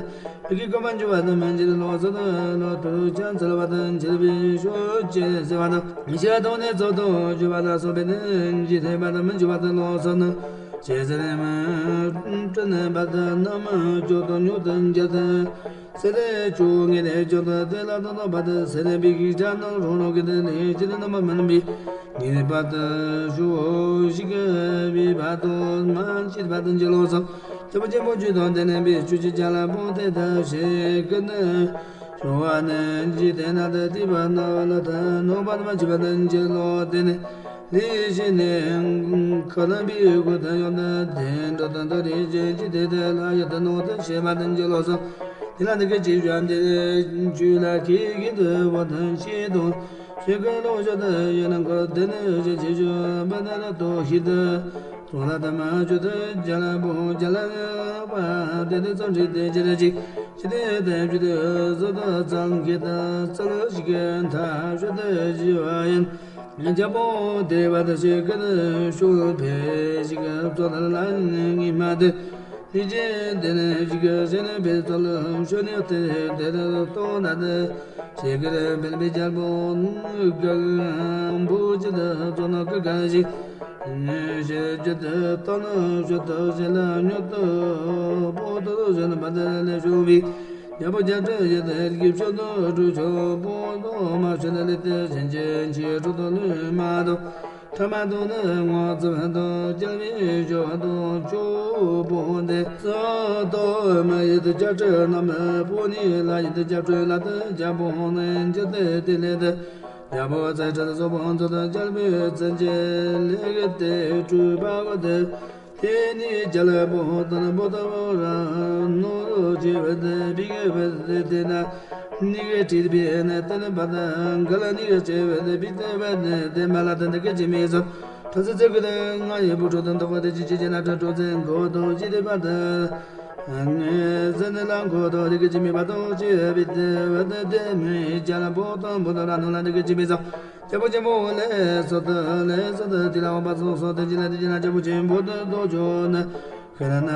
མི་དགའ་དང་མི་མ་ལོག་པ་དང་མི་མ་ལོག་པར་གྱུར་ཏོ། ལོག་ཏུ་ཀྱང་སོལ་བ་དང་འཆི་བའི་ཤོག་ཅེས་ཟེར་བ་དང་། ཤི་བ་དང་ནི་ཚོགས་དང་འཇུ་བ་ལ་སོགས་པའི་ནི་འཇིག་རྟེན་པ་དང་མི་འཇིག་པ་དང་ལོག་སོང་ནོ། ཞེས་ཟེར་ནས་མི་སྲིན་པ་དང་རྣམ་མི་འཇོག་དང་མྱུར་དུ་འགྱུར་ཏེ། སྲེད་པའི་ཆུ་ངེས་ཏེ་འཇོག་ཏུ་དེ་ལ་དང་དང་བ་དང་སྲེད་པའི་ཤིང་རྣམས་རང་རང་གི་དེ་ལས་ཅི་ནི་རྣམ་པ་མིན་པའི་ངེས་པར་དུ་ཤོག་ཤིག་པའི་བར་དུ་མ་མཆིས་པ་དང་འཇིག་ལོག་སོང་། རྒྱལ་པོ་ཆེན་པོ་ཆོས་དང་ལྡན་པའི་ཆོས་ཀྱི་རྒྱལ་པོ་དེ་ལྟར་ཞིག་གི་ནི་ཤོར་བ་ནི་འཇིག་རྟེན་ན་དེ་སྡིག་པ་ན་བ་ལ་ཐ་ནོག་པ་དང་མ་མཆིས་པ་དང་འཇིག་ལོག་སྟེ་ནི། ལས་བཞིན་ནི་ཁ་ལམ་པའི་སྒོ་དང་ཡང་དུ་དེ་འགྲོ་དང་དུ་རིགས་ཅན་གྱི་དེ་དེ་ལ་ཡང་དུ་ནོག་དུ་ཤེས་པ་དང་འཇིག་ལོག་སོང་། དེ་ལ་འདི་སྐད་ཅེས་བྱ་འདི་ཆོས་ལ་ཁྱེད་ཀྱིས་དུ་བ་དང་ཤེས་དང་ཤེས་ཀྱི་ལོག་ཤོག་དུ་ཡོད་ན་འཁོར་དེ་ནི་ཞེས་བྱས་ཞུ་བ་ན་ལ་དོ་ཤེས་དུ་སོང་ལ་དུ་མ་བྱོས་དུ་རྒྱལ་པོ་རྒྱལ་བ་པ་དེ་དེ་ཙམ་རིགས་དེ་ཅི་ར་ཅིག་ཅི་དེ་དེ་བྱོས་དུ་སོ་དུ་ཙམ་ཁྱེད་དུ་ཙལ་ཞིག་གི་མཐའ་ཤོད་དུ་ཞི་བ་ཡིན། རྒྱལ་པོ་དེ་བ་དང་ཞིག་གི་ཤོག་ཕེ་ཞིག་གི་ཚོགས་ལ་ལ་ངེས་མ་དེ། ལས་ཅན་དེ་ནི་ཞིག་གི་ཞེ་ནི་པའི་ཚོགས་ལ་ཤོད་ནི་དེ་དེ་དེ་གཏོང་ན་དེ། ཞིག་གི་འབེལ་པའི་རྒྱལ་པོ་གང་པོ་ཅི་དེ་ཚོགས་ན་གི་གང་ཞིག་ཞེས་བརྗོད་དེ་ལྟ་ན་ཤོད་དུ་ཞེ་ལ་ཉོ་དུ་པོ་དུ་ཞེ་ན་པ་དེ་ལས་བྱུང་བའི། རྒྱལ་པོ་རྒྱལ་ཕྲན་ཡོད་དེ་རིགས་ཀྱི་ཕྱོགས་དུ་གྲུ་ཆོག་པོ་དུ་མ་ཆོད་ན་ལས་དེ་ཞིང་ཆེན་ཆེ་དྲུག་དུ་ལུས་མ་དང་། ཕྲ་མ་དུ་ནི་ངོ་ཚབ་དུ་སྐྱེལ་བའི་ཞོ་དུ་ཆོག་པོ་དེ་སོ་དུ་མ་ཡོད་དེ་རྒྱལ་ཕྲན་རྣམས་པོ་ནི་ལ་ཡོད་དེ་རྒྱལ་ཕྲན་ལ་དེ་རྒྱལ་པོ་ནི་འཇིག་རྟེན་དེ་ལས་དེ། རྒྱལ་པོ་ཚེ་ཁྲི་སོགས་པོ་ཚོ་དང་རྒྱལ་པོའི་བཙན་གྱི་ལས་ཀྱི་དེ་སྤྲུལ་པ་བ་དེ། དེ་ནི་རྒྱལ་པོ་དང་པོ་དང་ར་ནོ་རོ་ཆེ་བ་དེ་བི་གེ་བ་དེ་དེ་ན་ནི་གེ་ཁྲིད་པའི་ནི་དེ་ནི་བ་དང་ག་ལ་ནི་གེ་ཆེ་བ་དེ་བི་དེ་བ་དེ་དེ་མ་ལ་དེ་ནི་གེ་ཆེ་མི་སོ། ཐ་ཚི་ཚི་གི་དེ་ང་ཡི་བུ་ཕྲུག་དང་འདོགས་པ་དེ་ཅི་ཅི་ཅི་ན་ཁྲ་ཁྲོ་ཚན་གོ་དང་ཅི་དེ་བ་དེ། ཟེར་ནས་ལ་འཁོར་དང་རིགས་ཀྱི་མི་མ་དང་བཅས་པའི་དེ་བ་དེ་དེ་མི་རྒྱལ་པོ་དང་པོ་དང་ར་ནོ་ལ་རིགས་ཀྱི་མི་ཚང་། རྒྱལ་པོ་ཆེན་པོ་ལས་སོ་ཏ་ལས་སོ་ཏ་དེ་ལ་འོངས་པ་སོ་སོ་དེ་ཅི་ལ་དེ་ཅི་ལ་རྒྱལ་པོ་ཆེན་པོ་དེ་དོ་ཅོ་ན་ཁེ་ན་ན་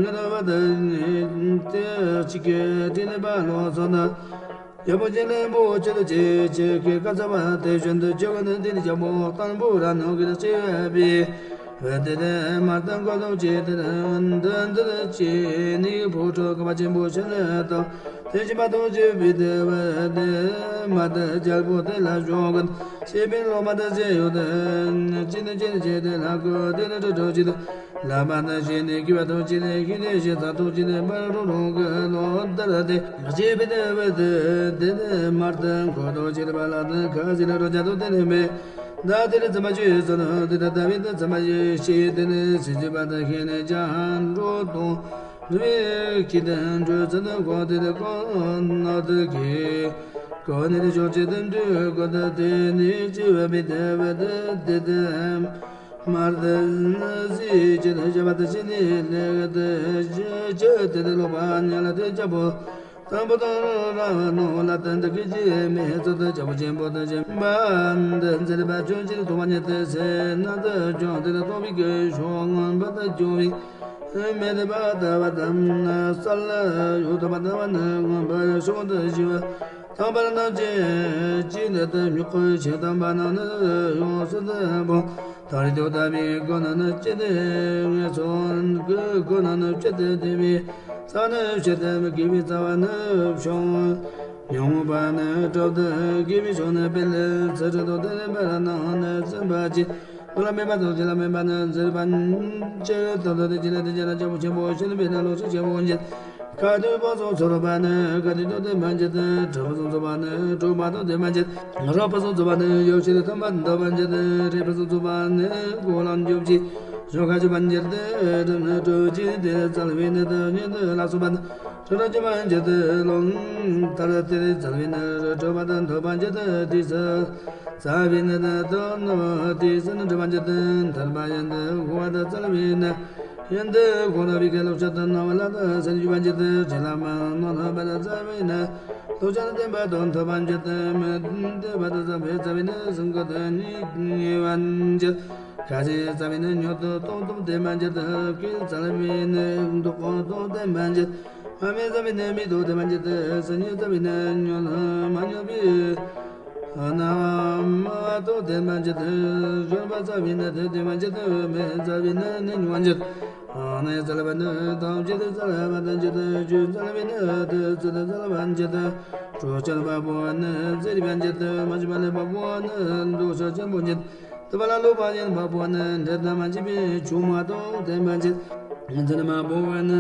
ངེ་ར་བ་དེ་ནི་དེ་ཅི་ཀེ་དྲི་ནི་པ་ལོ་སོ་ན། རྒྱལ་པོ་ཆེན་ལས་པོ་ཆེ་དུ་ཆེ་ཆེ་ཀེ་ཀ་ཚ་བ་དེ་བཞིན་དུ་ཆེ་གོ་ནི་དེ་ནི་རྒྱལ་པོ་དང་པོ་ར་ནོ་གི་དུ་ཆེ་བའི། བ་དེ་ལས་མར་དང་གོ་དང་བཅས་ཏེ་འདི་འདིར་བཅས་ནི་ཕོ་ཁྲོ་ཀ་པ་ཆེན་པོ་ཆེ་ནི་དང་དེ་བཞིན་པ་དང་བཅས་པའི་དེ་བ་དེ་མ་དེ་རྒྱལ་པོ་དེ་ལ་ཞོག་གི་ཤེས་པའི་སློབ་མ་དེ་ཆེ་ཡོད་དེ་ཅི་ནི་ཅི་ནི་ཅི་དེ་ལ་གོ་དེ་ནི་ཁྲི་ཁྲོ་ཅི་དེ་ལ་མ་དེ་ཤེས་ནི་གི་བ་དང་ཅི་ནི་ཤེས་ནི་ཤེས་ས་དང་ཅི་ནི་པར་རོ་རོ་གི་ལོ་དར་དེ་བཅས་པའི་དེ་བ་དེ་དེ་ནི་མར་དང་གོ་དང་བཅས་པ་ལ་དེ་ཁ་ཟི་ལ་རོ་ཇ་དང་དེ་ནི་མེ། ད་དེར་ཙམ་ཞིག་སོ་ན་དེ་ད་ལྟ་བའི་དེ་ཙམ་ཞིག་ཤེས་དེ་ནི་སྲིད་ཞི་བ་དང་ཤེས་ནས་ཀྱང་འགྲོ་དང་རི་བའི་ཁྱི་དང་འགྲོ་ཚུལ་དང་གོ་དེ་དེ་གོ་ན་དེ་གི་གོ་ནི་དེ་ཕྱོགས་ཆེ་དང་འདྲུ་གོ་ད་དེ་ནི་ཅི་བ་བི་དེ་བ་དེ་དེ་དེ་མར་དེ་སྲིད་ཅི་དང་ཞི་བ་དང་ཤེས་ནི་ལེགས་དེ་ཅི་ཅི་དེ་དེ་ལོ་པ་ཉ་ལ་དེ་ཅ་པོ། དང་པོ་དང་ར་ནོ་ལ་དན་དུ་ཀི་ཅི་མི་ཚོ་དུ་ཅ་བོ་ཆེན་པོ་དུ་ཆེན་པ་འདི་འཛིན་པ་ཅུང་ཅིར་ཐོ་བ་ཉེ་དུ་སེ་ན་དུ་ཅུང་དེ་ལ་ཐོ་བི་ཀི་ཤོ་ངོན་པ་དུ་ཅུང་བི་མེ་དུ་པ་དུ་བ་དམ་ན་ས་ལ་ཡུ་ཐོ་བ་དུ་བ་ནི་ངོན་པ་ཤོ་དུ་ཞི་བ་དང་པར་ན་ཅི་ཅི་ནི་དུ་མྱུ་གུ་ཆེ་དམ་པ་ན་ནི་ཡོང་སུ་དུ་བོ། ཐར་ཏུ་ད་མི་གོ་ན་ནི་ཅི་དེ་ངེས་སོན་གི་གོ་ན་ནི་ཅི་དེ་དེ་བི་ས་ནི་ཅི་དེ་མི་གི་བི་ས་བ་ནི་བྱུང་ ཡོང་བ་ནི་གྲོབ་ཏུ་དགེ་བའི་ཕྱོགས་ནི་སྤེལ། ཚེ་ཁྲི་ཏོ་དེ་ལས་འབད་ར་ནང་ནི་བརྩོན་པ་ཅི། ལུགས་ལ་མེད་པ་དང་ཅི་ལ་མེད་པ་ནི་མཛེས་པ་ཅི། ཏོ་ཏོ་དེ་ཅི་ལ་དེ་ཅི་ལ་ལྕགས་པོ་ཆེན་པོ་ཤིན་ཏུ་པའི་ནི་ལོ་ཆུ་ཆེན་པོ་འགྱེད། ཁ་དོག་པོ་སོགས་ཚོར་བ་ནི་ཁ་དོག་ཏུ་ལྡན་པ་འགྱེད། གྲུབ་པོ་སོགས་ཚོར་བ་ནི་གྲུབ་པ་དང་ལྡན་པ་འགྱེད། རོ་པོ་སོགས་ཚོར་བ་ནི་ཡོ་བྱད་དུ་ལྡན་པ་འགྱེད། རེག་པོ་སོགས་ཚོར་བ་ནི་གོ་ལ་འཇོམས་བྱེད། ཞོ་ཁ་འཇོམས་པ་འགྱེད། གྲུབ་ནི་གྲུབ་ཅིང་དེ་རྩལ་བའི་ནི་དུ་ཉིད་དུ་ལ་སོགས་པ་ནི། ཁྲོ་རོ་ཅི་མ་འགྱུར་ཏེ་ལོང་ལྟར་དེ་རྩལ་བའི་ནི་རུ་གྲོལ་བ་དང་ཐོབ་པ་འགྱུར་ཏེ་དུས་སུ་རྩལ་བའི་ནི་དང་དོན་ནོ་དུས་སུ་ནི་གྲོལ་བ་འགྱུར་ཏེ་མཐར་པ་ཡུན་དུ་འཁོར་བ་དང་རྩལ་བའི་ནི་ཡུན་དུ་འཁོར་བའི་ཁ་ལོ་བྱ་དང་ནོ་བ་ལ་དང་སེམས་འཇུག་པ་འགྱུར་ཏེ་དྲི་ལ་མ་ནོ་ལྷ་པ་དང་རྩལ་བའི་ནི་ལོ་བྱ་དང་ལྡན་པ་དང་ཐོབ་པ་འགྱུར་ཏེ་མི་ལྡན་པ་དང་རྩལ་བའི་རྩལ་བའི་ནི་སེམས་ཁ་དང་ཉེ་བ་འགྱུར། ཁ་ཅིག་རྩལ་བའི་ནི་མྱུར་དུ་སྟོབས་དང་ལྡན་པ་འགྱུར་ཏེ་སྐད་རྩལ་བའི་ནི་འདོགས་པ་དང་ལྡན་པ་འགྱུར། ཨ་མའི་རྩལ་བའི་ནི་མིག་ཏོ་ལྡན་པ་འགྱུར་ཏེ་སེམས་ཉིད་རྩལ་བའི་ནི་ཉོན་མ་མྱོང་བའི་རྣ་བ་དང་ལྡན་པ་འགྱུར་ཏེ་སྦྱོར་བ་རྩལ་བའི་ནི་དེ་ལྡན་པ་འགྱུར་ཏེ་མེ་རྩལ་བའི་ནི་ནི་མྱོང་བ་འགྱུར། ཨ་ནི་རྩལ་བ་ནི་ཐམས་ཅད་དུ་རྩལ་བ་དང་འགྱུར་ཏེ་ཆོས་རྩལ་བའི་ནི་དེ་ཚུལ་དུ་རྩལ་བ་འགྱུར་ཏེ་གྲོགས་བྱེད་པ་པོ་ནི་རྩེ་རིག་པ་འགྱུར་ཏེ་མ་བྱུང་བ་ལས་པ་པོ་ནི་འདུ་ཤེས་ཆེན་པོ་འགྱུར། དུ་བ་ལ་ལོག་པ་ཡིན་པ་པོ་ནི་འདྲེ་དང་མ་བྱིན་པའི་ཆུང་མ་དང་ལྡན་པ་འགྱུར། མཛེས་མ་པོ་བས་ནི་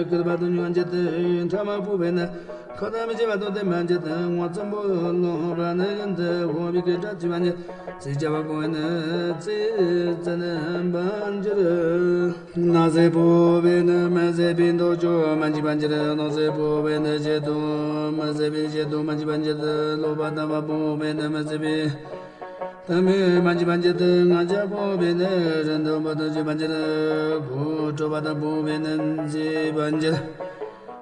སྐུར་བ་དང་མྱོང་འགྱུར་ཏེ་ཕྲ་མ་པོ་བས་ནི་ཁ་དང་མི་བྱེད་པ་དང་ལྡན་པ་འགྱུར་ཏེ་ངོ་ཚ་པོ་ལོག་པ་ནི་ཡིན་ཏེ་འོ་བི་ཀི་སྒྲ་བྱེད་པ་འགྱུར། རྩིས་བྱ་བ་པོ་བས་ནི་རྩིས་བྱེད་པ་འགྱུར། ན་བཟའ་པོ་བས་ནི་མི་བཟད་པའི་འདོད་ཆགས་མ་བྱིན་པ་འགྱུར། ནོར་རྫས་པོ་བས་ནི་བྱད་དང་མི་བཟད་པའི་བྱད་དང་མ་བྱིན་པ་འགྱུར། ལོག་པ་དང་བ་པོ་བས་ནི་མི་བཟད་པའི། ད་མི་མ་འཇིག་པ་འགྱུར་ཏེ་ང་རྒྱལ་པོ་བས་ནི་རིན་ཐང་པོ་དང་བཅས་པ་འགྱུར། གོ་ཁྲོ་བ་དང་པོ་བས་ནི་མཛེས་པ་འགྱུར།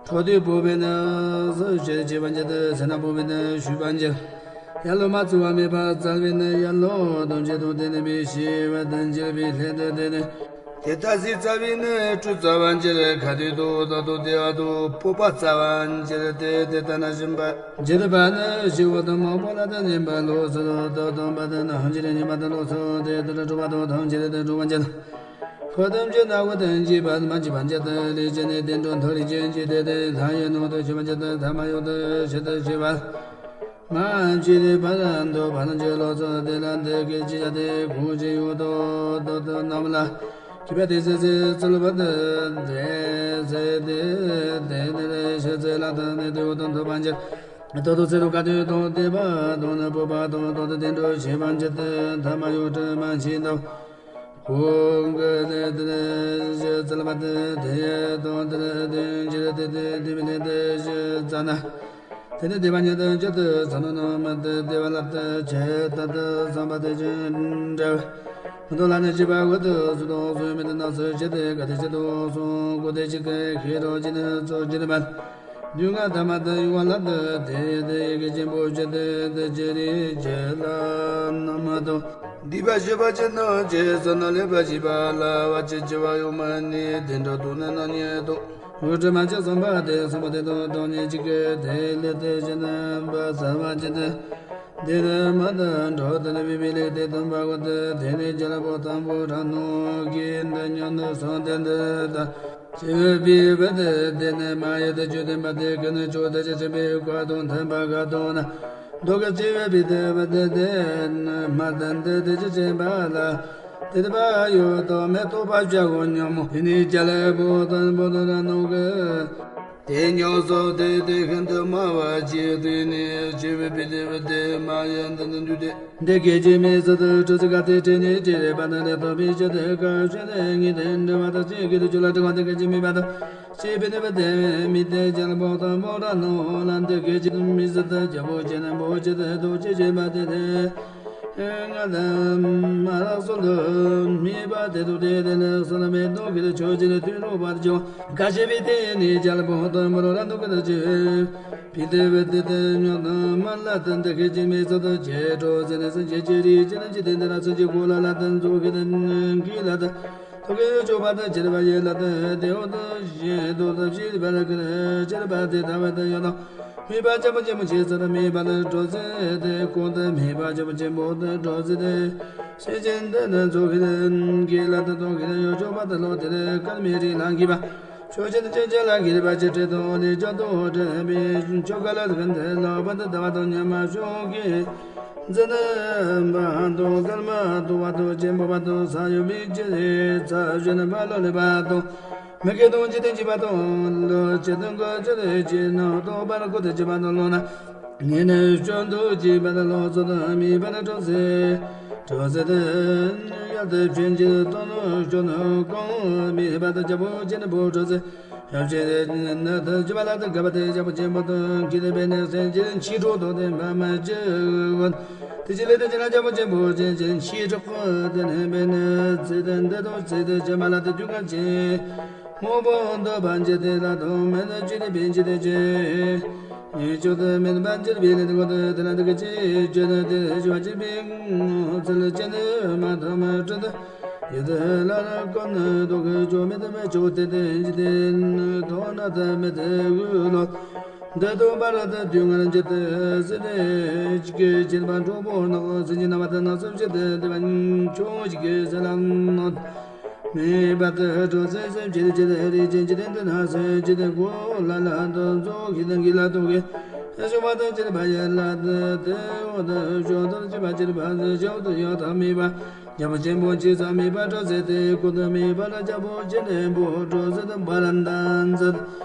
ཁྲོ་འདོད་པོ་བས་ནི་གཟི་བརྗིད་ཆེ་བ་འགྱུར་ཏེ་སེར་སྣ་པོ་བས་ནི་བཞུས་པ་འགྱུར། ཡར་ལོངས་མ་ཚུགས་པ་མེད་པར་རྩལ་བས་ནི་ཡར་ལོངས་དང་བཅས་དང་ལྡན་ནི་མི་ཤེས་པ་དང་འགྱུར་བའི་ལྷས་དང་ལྡན་ནི། དེ་ལྟ་སའི་རྩལ་བས་ནི་སྤྲུལ་རྩལ་བ་འགྱུར། ཁ་དོག་དང་དོ་དང་དེ་བ་དང་སྤོབས་པ་རྩལ་བ་འགྱུར་ཏེ་དེ་ལྟ་ན་སྦྱིན་པ་འགྱུར་བ་ནི་སྐྱེ་བོ་དང་མང་པོ་ལ་དང་ཉན་པ་ལོག་སོ་དང་དང་པ་དང་ནང་འགྱུར་ཉན་པ་དང་ལོག་སོ་དེ་ལྟར་གྲོལ་བ་དང་ཐམས་ཅད་དུ་གྲོལ་བ་འགྱུར། ཁ་ཐམས་ཅད་ནག་པོ་དང་འཇིགས་པ་མ་འཇིགས་པ་འགྱུར་ཏེ་ལས་ཅན་ནི་བདེ་འགྲོ་མཐོ་རིས་ཅན་གྱི་དེ་དེ་ལྷ་ཡི་ནང་དུ་སྐྱེ་བ་འགྱུར་ཏེ་ཐ་མ་ཡོད་དུ་ཞིག་ཏུ་སྐྱེ་བ། མ་བྱས་ཏེ་བར་དུ་བར་གྱི་ལོ་ཚོད་དེ་ལ་འདི་སྐད་ཅེས་བྱ་སྟེ་གོང་ཅི་ཡོད་དོ་དོ་དོ་རྣམས་ལ་གུས་པས་དེ་སྲིད་སྲིད་རྩོལ་བ་དེ་དེ་ཚེ་དེ་དེ་དེ་རེ་ཞེས་ཚེ་ལ་དང་ནི་དེ་འོ་དང་ཐོབ་པ་འགྱུར། དོ་དོ་ཚེ་རུ་དཀའ་སྡུག་དང་དེ་བ་དང་ནི་སྤོབས་པ་དང་དོ་དོ་བདེ་འགྲོ་ཞེས་པ་འགྱུར་ཏེ་ཐ་མ་ཡོད་དུ་མ་མཆིས་དང་། གོང་གི་ལས་དེར་ཞེས་རྩལ་བ་དེ་དེ་དང་དེར་དེ་འགྱུར་ཏེ་དེ་དེ་བའི་ལས་དེ་ཞེས་རྩལ་ན། དེ་ནི་དེ་བ་ཉིད་དུ་འགྱུར་དུ་ཚང་ནོ་ནོ་མི་དེ་དེ་བ་ལ་དེ་ཆེ་ད་དུ་བསམ་པ་དེ་བཞིན་འདྲ་བ། མི་དོ་ལ་ནི་བྱིས་པ་འོད་དུ་སུ་དང་སུ་མི་དེ་ནགས་སུ་བྱེད་དེ་ག་དེ་བྱེད་དུ་སོང་གོ་དེ་གཅིག་གི་ཤེས་རོགས་ཀྱི་ནི་ཚོགས་ཀྱི་ནི་མ། རྒྱུ་ང་ཐ་མ་དུ་ཡུ་བ་ལ་དུ་དེ་དེ་ཡི་གེ་ཆེན་པོ་བྱེད་དེ་དེ་ཅི་རིགས་ཀྱི་ལ་ནི་མ་དོ། སྡིག་པ་བྱེད་པ་ཅི་ནོ་ཅེས་བསམ་ན་ལས་པ་བྱིས་པ་ལ་བ་ཅི་བྱེད་པ་ཡོད་མ་ནི་དེ་འདྲ་དུ་ནི་ནོ་ཉེ་དོ། འུ་དྲི་མ་ཅི་གསུངས་པ་དེ་གསུངས་པ་དེ་དང་དོན་གཉིས་གཅིག་གི་དེ་ལས་དེ་བཞིན་པ་ཟ་བ་ཅི་དེ། དེ་ནི་མ་དང་འགྲོ་དེ་ནི་བི་བི་ལིག་དེ་དང་བ་གོ་དེ་དེ་ནི་རྒྱལ་པོ་དང་པོ་ར་ནོ་གི་འདི་ཉོན་དུ་སོང་དེ་འདི་དང་། སྐྱེ་བའི་བུ་དེ་དེ་ནི་མ་ཡི་དེ་ཆོས་ལྡན་པ་དེ་ཀུན་ནི་ཆོས་དེ་ཅི་ཆེན་པོའི་བཀའ་དང་མཐུན་པ་ག་དང་ན། འདོད་ཀྱི་སྐྱེ་བའི་བུ་དེ་བུ་དེ་དེ་ནི་མ་དང་དེ་དེ་ཅི་ཆེན་པ་ལ། དེ་དེ་བ་ཡོད་དོ་མེ་ཏོག་པ་བྱ་གོ་ཉོན་མོ། དེ་ནི་རྒྱལ་པོ་དང་པོ་དང་ར་ནོ་གི། དེ་ཉོན་སོ་དེ་དེ་ཤིན་ཏུ་དམའ་བ་ཅིག་དེ་ནི་སྐྱེ་བའི་བུ་དེ་བུ་དེ་མ་ཡི་འདི་ནི་འདུས་ཏེ། འདི་སྐད་ཅེས་སྨྲས་སོ། དུ་ཁྲོ་ཚིག་ག་དེ་དྲན་ནས་དྲི་རེ་བ་དང་ལས་ཐོབ་པའི་ཕྱིར་དུ་བཀའ་བཞིན་དུ་ངེས་དེ་འདྲི་བ་དང་ཅི་སྐད་དུ་ཆོས་ལ་དྲི་བ་དང་སྐད་ཅིག་སྨྲས་པ་དང་། ཅེས་པའི་ནུས་པ་དེ་མི་དེ་རྒྱལ་པོ་དང་པོ་ར་ནོ་ལ་འདི་སྐད་ཅེས་སྨྲས་སོ། དུ་རྒྱལ་པོ་ཆེ་ན་པོ་ཆེ་དུ་ཐུགས་རྗེ་ཆེན་པོ་དེ་དེ། ང་དང་མ་རག་སོ་འདུ་མི་པ་དེ་དུ་དེ་དེ་ལ་སོ་ན་མེ་ཏོག་གི་དུ་ཆོས་ཅན་དུ་རོ་བར་ཅོ། ག་ཤེ་བི་དེ་ནི་རྒྱལ་པོ་དང་པོ་ར་ནོ་གི་དུ་ཅེ། བི་དེ་བི་དེ་དེ་ཉོ་དང་མ་ལ་དང་དེ་ཁེ་ཅི་མི་སོ་དུ་ཅེ་ཀྲོ་ཟེ་ནི་སུ་ཅེ་ཅེ་རི་ཅེ་ན་ཅི་དེ་འདི་ལ་སུ་ཅེ་གོ་ལ་ལ་དང་ཛོ་གི་དང་གི་ལ་དང་ཐོ་གི་ཡོ་ཅོ་བ་དང་ཅེ་ར་བ་ཡེ་ལ་དང་དེ་འོ་དང་ཞེ་དོ་དང་ཅི་རི་བ་ར་གི་ར་ཅེ་ར་བ་དེ་ད་བ་དང་ཡོ་དང་མི་པ་ཅན་པོ་ཅན་པོ་ཅེ་ས་ར་མི་པ་དང་ཀྲོ་ཟེ་དེ་གོ་དང་མི་པ་ཅན་པོ་ཅན་པོ་དང་ཀྲོ་ཟེ་དེ་ཤེ་ཅན་དང་ཛོ་གི་དང་གི་ལ་དང་ཐོ་གི་ཡོ་ཅོ་བ་དང་ལོ་དེ་ར་ཀར་མི་རི་ལང་གི་བ། ཆོས་ཅན་ཅན་ཅན་ལ་གུས་པ་ཆེ། ཁྲི་དང་ལས་ཅན་དུ་དྲན་པའི་ཆོ་ག་ལ་ཀུན་ཏུ་ལོག་པར་ལྟ་བ་དང་ཉམས་སུ་སྐྱེ། འཛིན་པ་དང་སྐར་མ་དུ་བ་དང་ཆེན་པོ་བ་དང་ས་ཡོད་པའི་ཅི་རིགས་ཚ་བཞིན་པ་ལོ་ལེགས་པ་དང་མི་དགེ་དང་འཇིག་རྟེན་གྱི་བ་དང་ལོ་ཆེ་དང་གོ་ཆེ་རེ་ཅི་ནང་རྟོག་པར་བཀོད་དེ་བྱེད་པ་དང་ལོ་ན། ངས་ནི་སྐྱོན་དུ་བགྱིས་པ་དང་ལོག་སོགས་དམིགས་པ་ནི་གྲོགས་སེ། གྲོགས་སེ་དེ་ཡར་དུ་བྱོན་གྱི་དོན་ནི་སྐྱོན་ནི་གང་མེད་པ་དང་རྒྱལ་པོ་ཆེན་པོ་གྲོགས་སེ། ཡབ་ཆེན་ནི་དུ་བྱེད་པ་ལ་དུ་དགའ་བ་དེ་རྒྱལ་པོ་ཆེན་པོ་དང་ཁྱེད་དེ་བས་ནས་སེམས་ཀྱི་འཆི་གྲོགས་དང་ལྡན་པ་མ་བྱེད་དགོས། དེ་ཅི་ལས་དེ་ཅི་ན་རྒྱལ་པོ་ཆེན་པོ་ཆེན་ཆེན་འཆི་གྲོགས་དེ་ནས་བས་ནས་ཚེ་དེ་འདི་དང་ཚེ་དེ་ཅི་མ་ལ་དུ་རྒྱུ་གང་ཆེ། དངོས་པོ་འདོད་པ་འཇིག་རྟེན་ལ་དང་མེད་ན་ཅི་སྟེ་པའི་འཇིག་རྟེན་ཅན། ཉེས་སྤྱོད་དུ་མེད་པ་འཇིག་པའི་ལས་དགོས་དུ་དེ་ལ་འདི་གི་ཅི་བྱེད་ན་དེ་ཞུ་བ་ཅི་པའི་ཚུལ་ཅན་དུ་མ་ཐོབ་མ་སྤྲུལ་དུ་ཡོད་དུ་ལ་ལ་ཀུན་ནི་རྟོག་གི་ཆོ་མེད་དུ་མེད་ཆོག་དེ་དེ་འཇིག་རྟེན་ཐོག་ན་དུ་མེད་དུ་འོད་ལོ། འདི་དུ་པར་དུ་དུས་ངར་འཇིག་ཏུ་སྲིད་དེ་ཅི་སྐད་ཅེས་པ་འཁྲུག་པོ་ནག་སྲིད་ཀྱི་རྣམ་པ་དུ་ནག་སུ་བྱེད་དུ་དེ་བ་ཆུང་ཞིག་གི་ས་ལ་ནོ། མེད་པ་དུ་གྲོགས་སེ་སེམས་ཅན་ཅི་རེ་རེ་ཅན་ཅི་དེ་འདི་ན་སེ་ཅི་དེ་གོ་ལ་ལ་དུ་མཛོ་གི་དང་གི་ལ་དུ་གི་ཨེ་ཞུ་བ་དུ་ཅི་རེ་བ་ཡ་ལ་དུ་དེ་འོ་དུ་ཞོ་དུ་ཅི་བ་ཅི་རེ་བ་ཟེ་ཞོ་དུ་ཡོ་དུ་མེད་པ་རྒྱལ་པོ་ཆེན་པོ་ཅི་ས་མེད་པ་གྲོགས་སེ་དེ་ཀུ་དུ་མེད་པ་ལ་རྒྱལ་པོ་ཆེན་པོ་གྲོགས་སེ་དུ་བ་ར་འདན་ཟེ།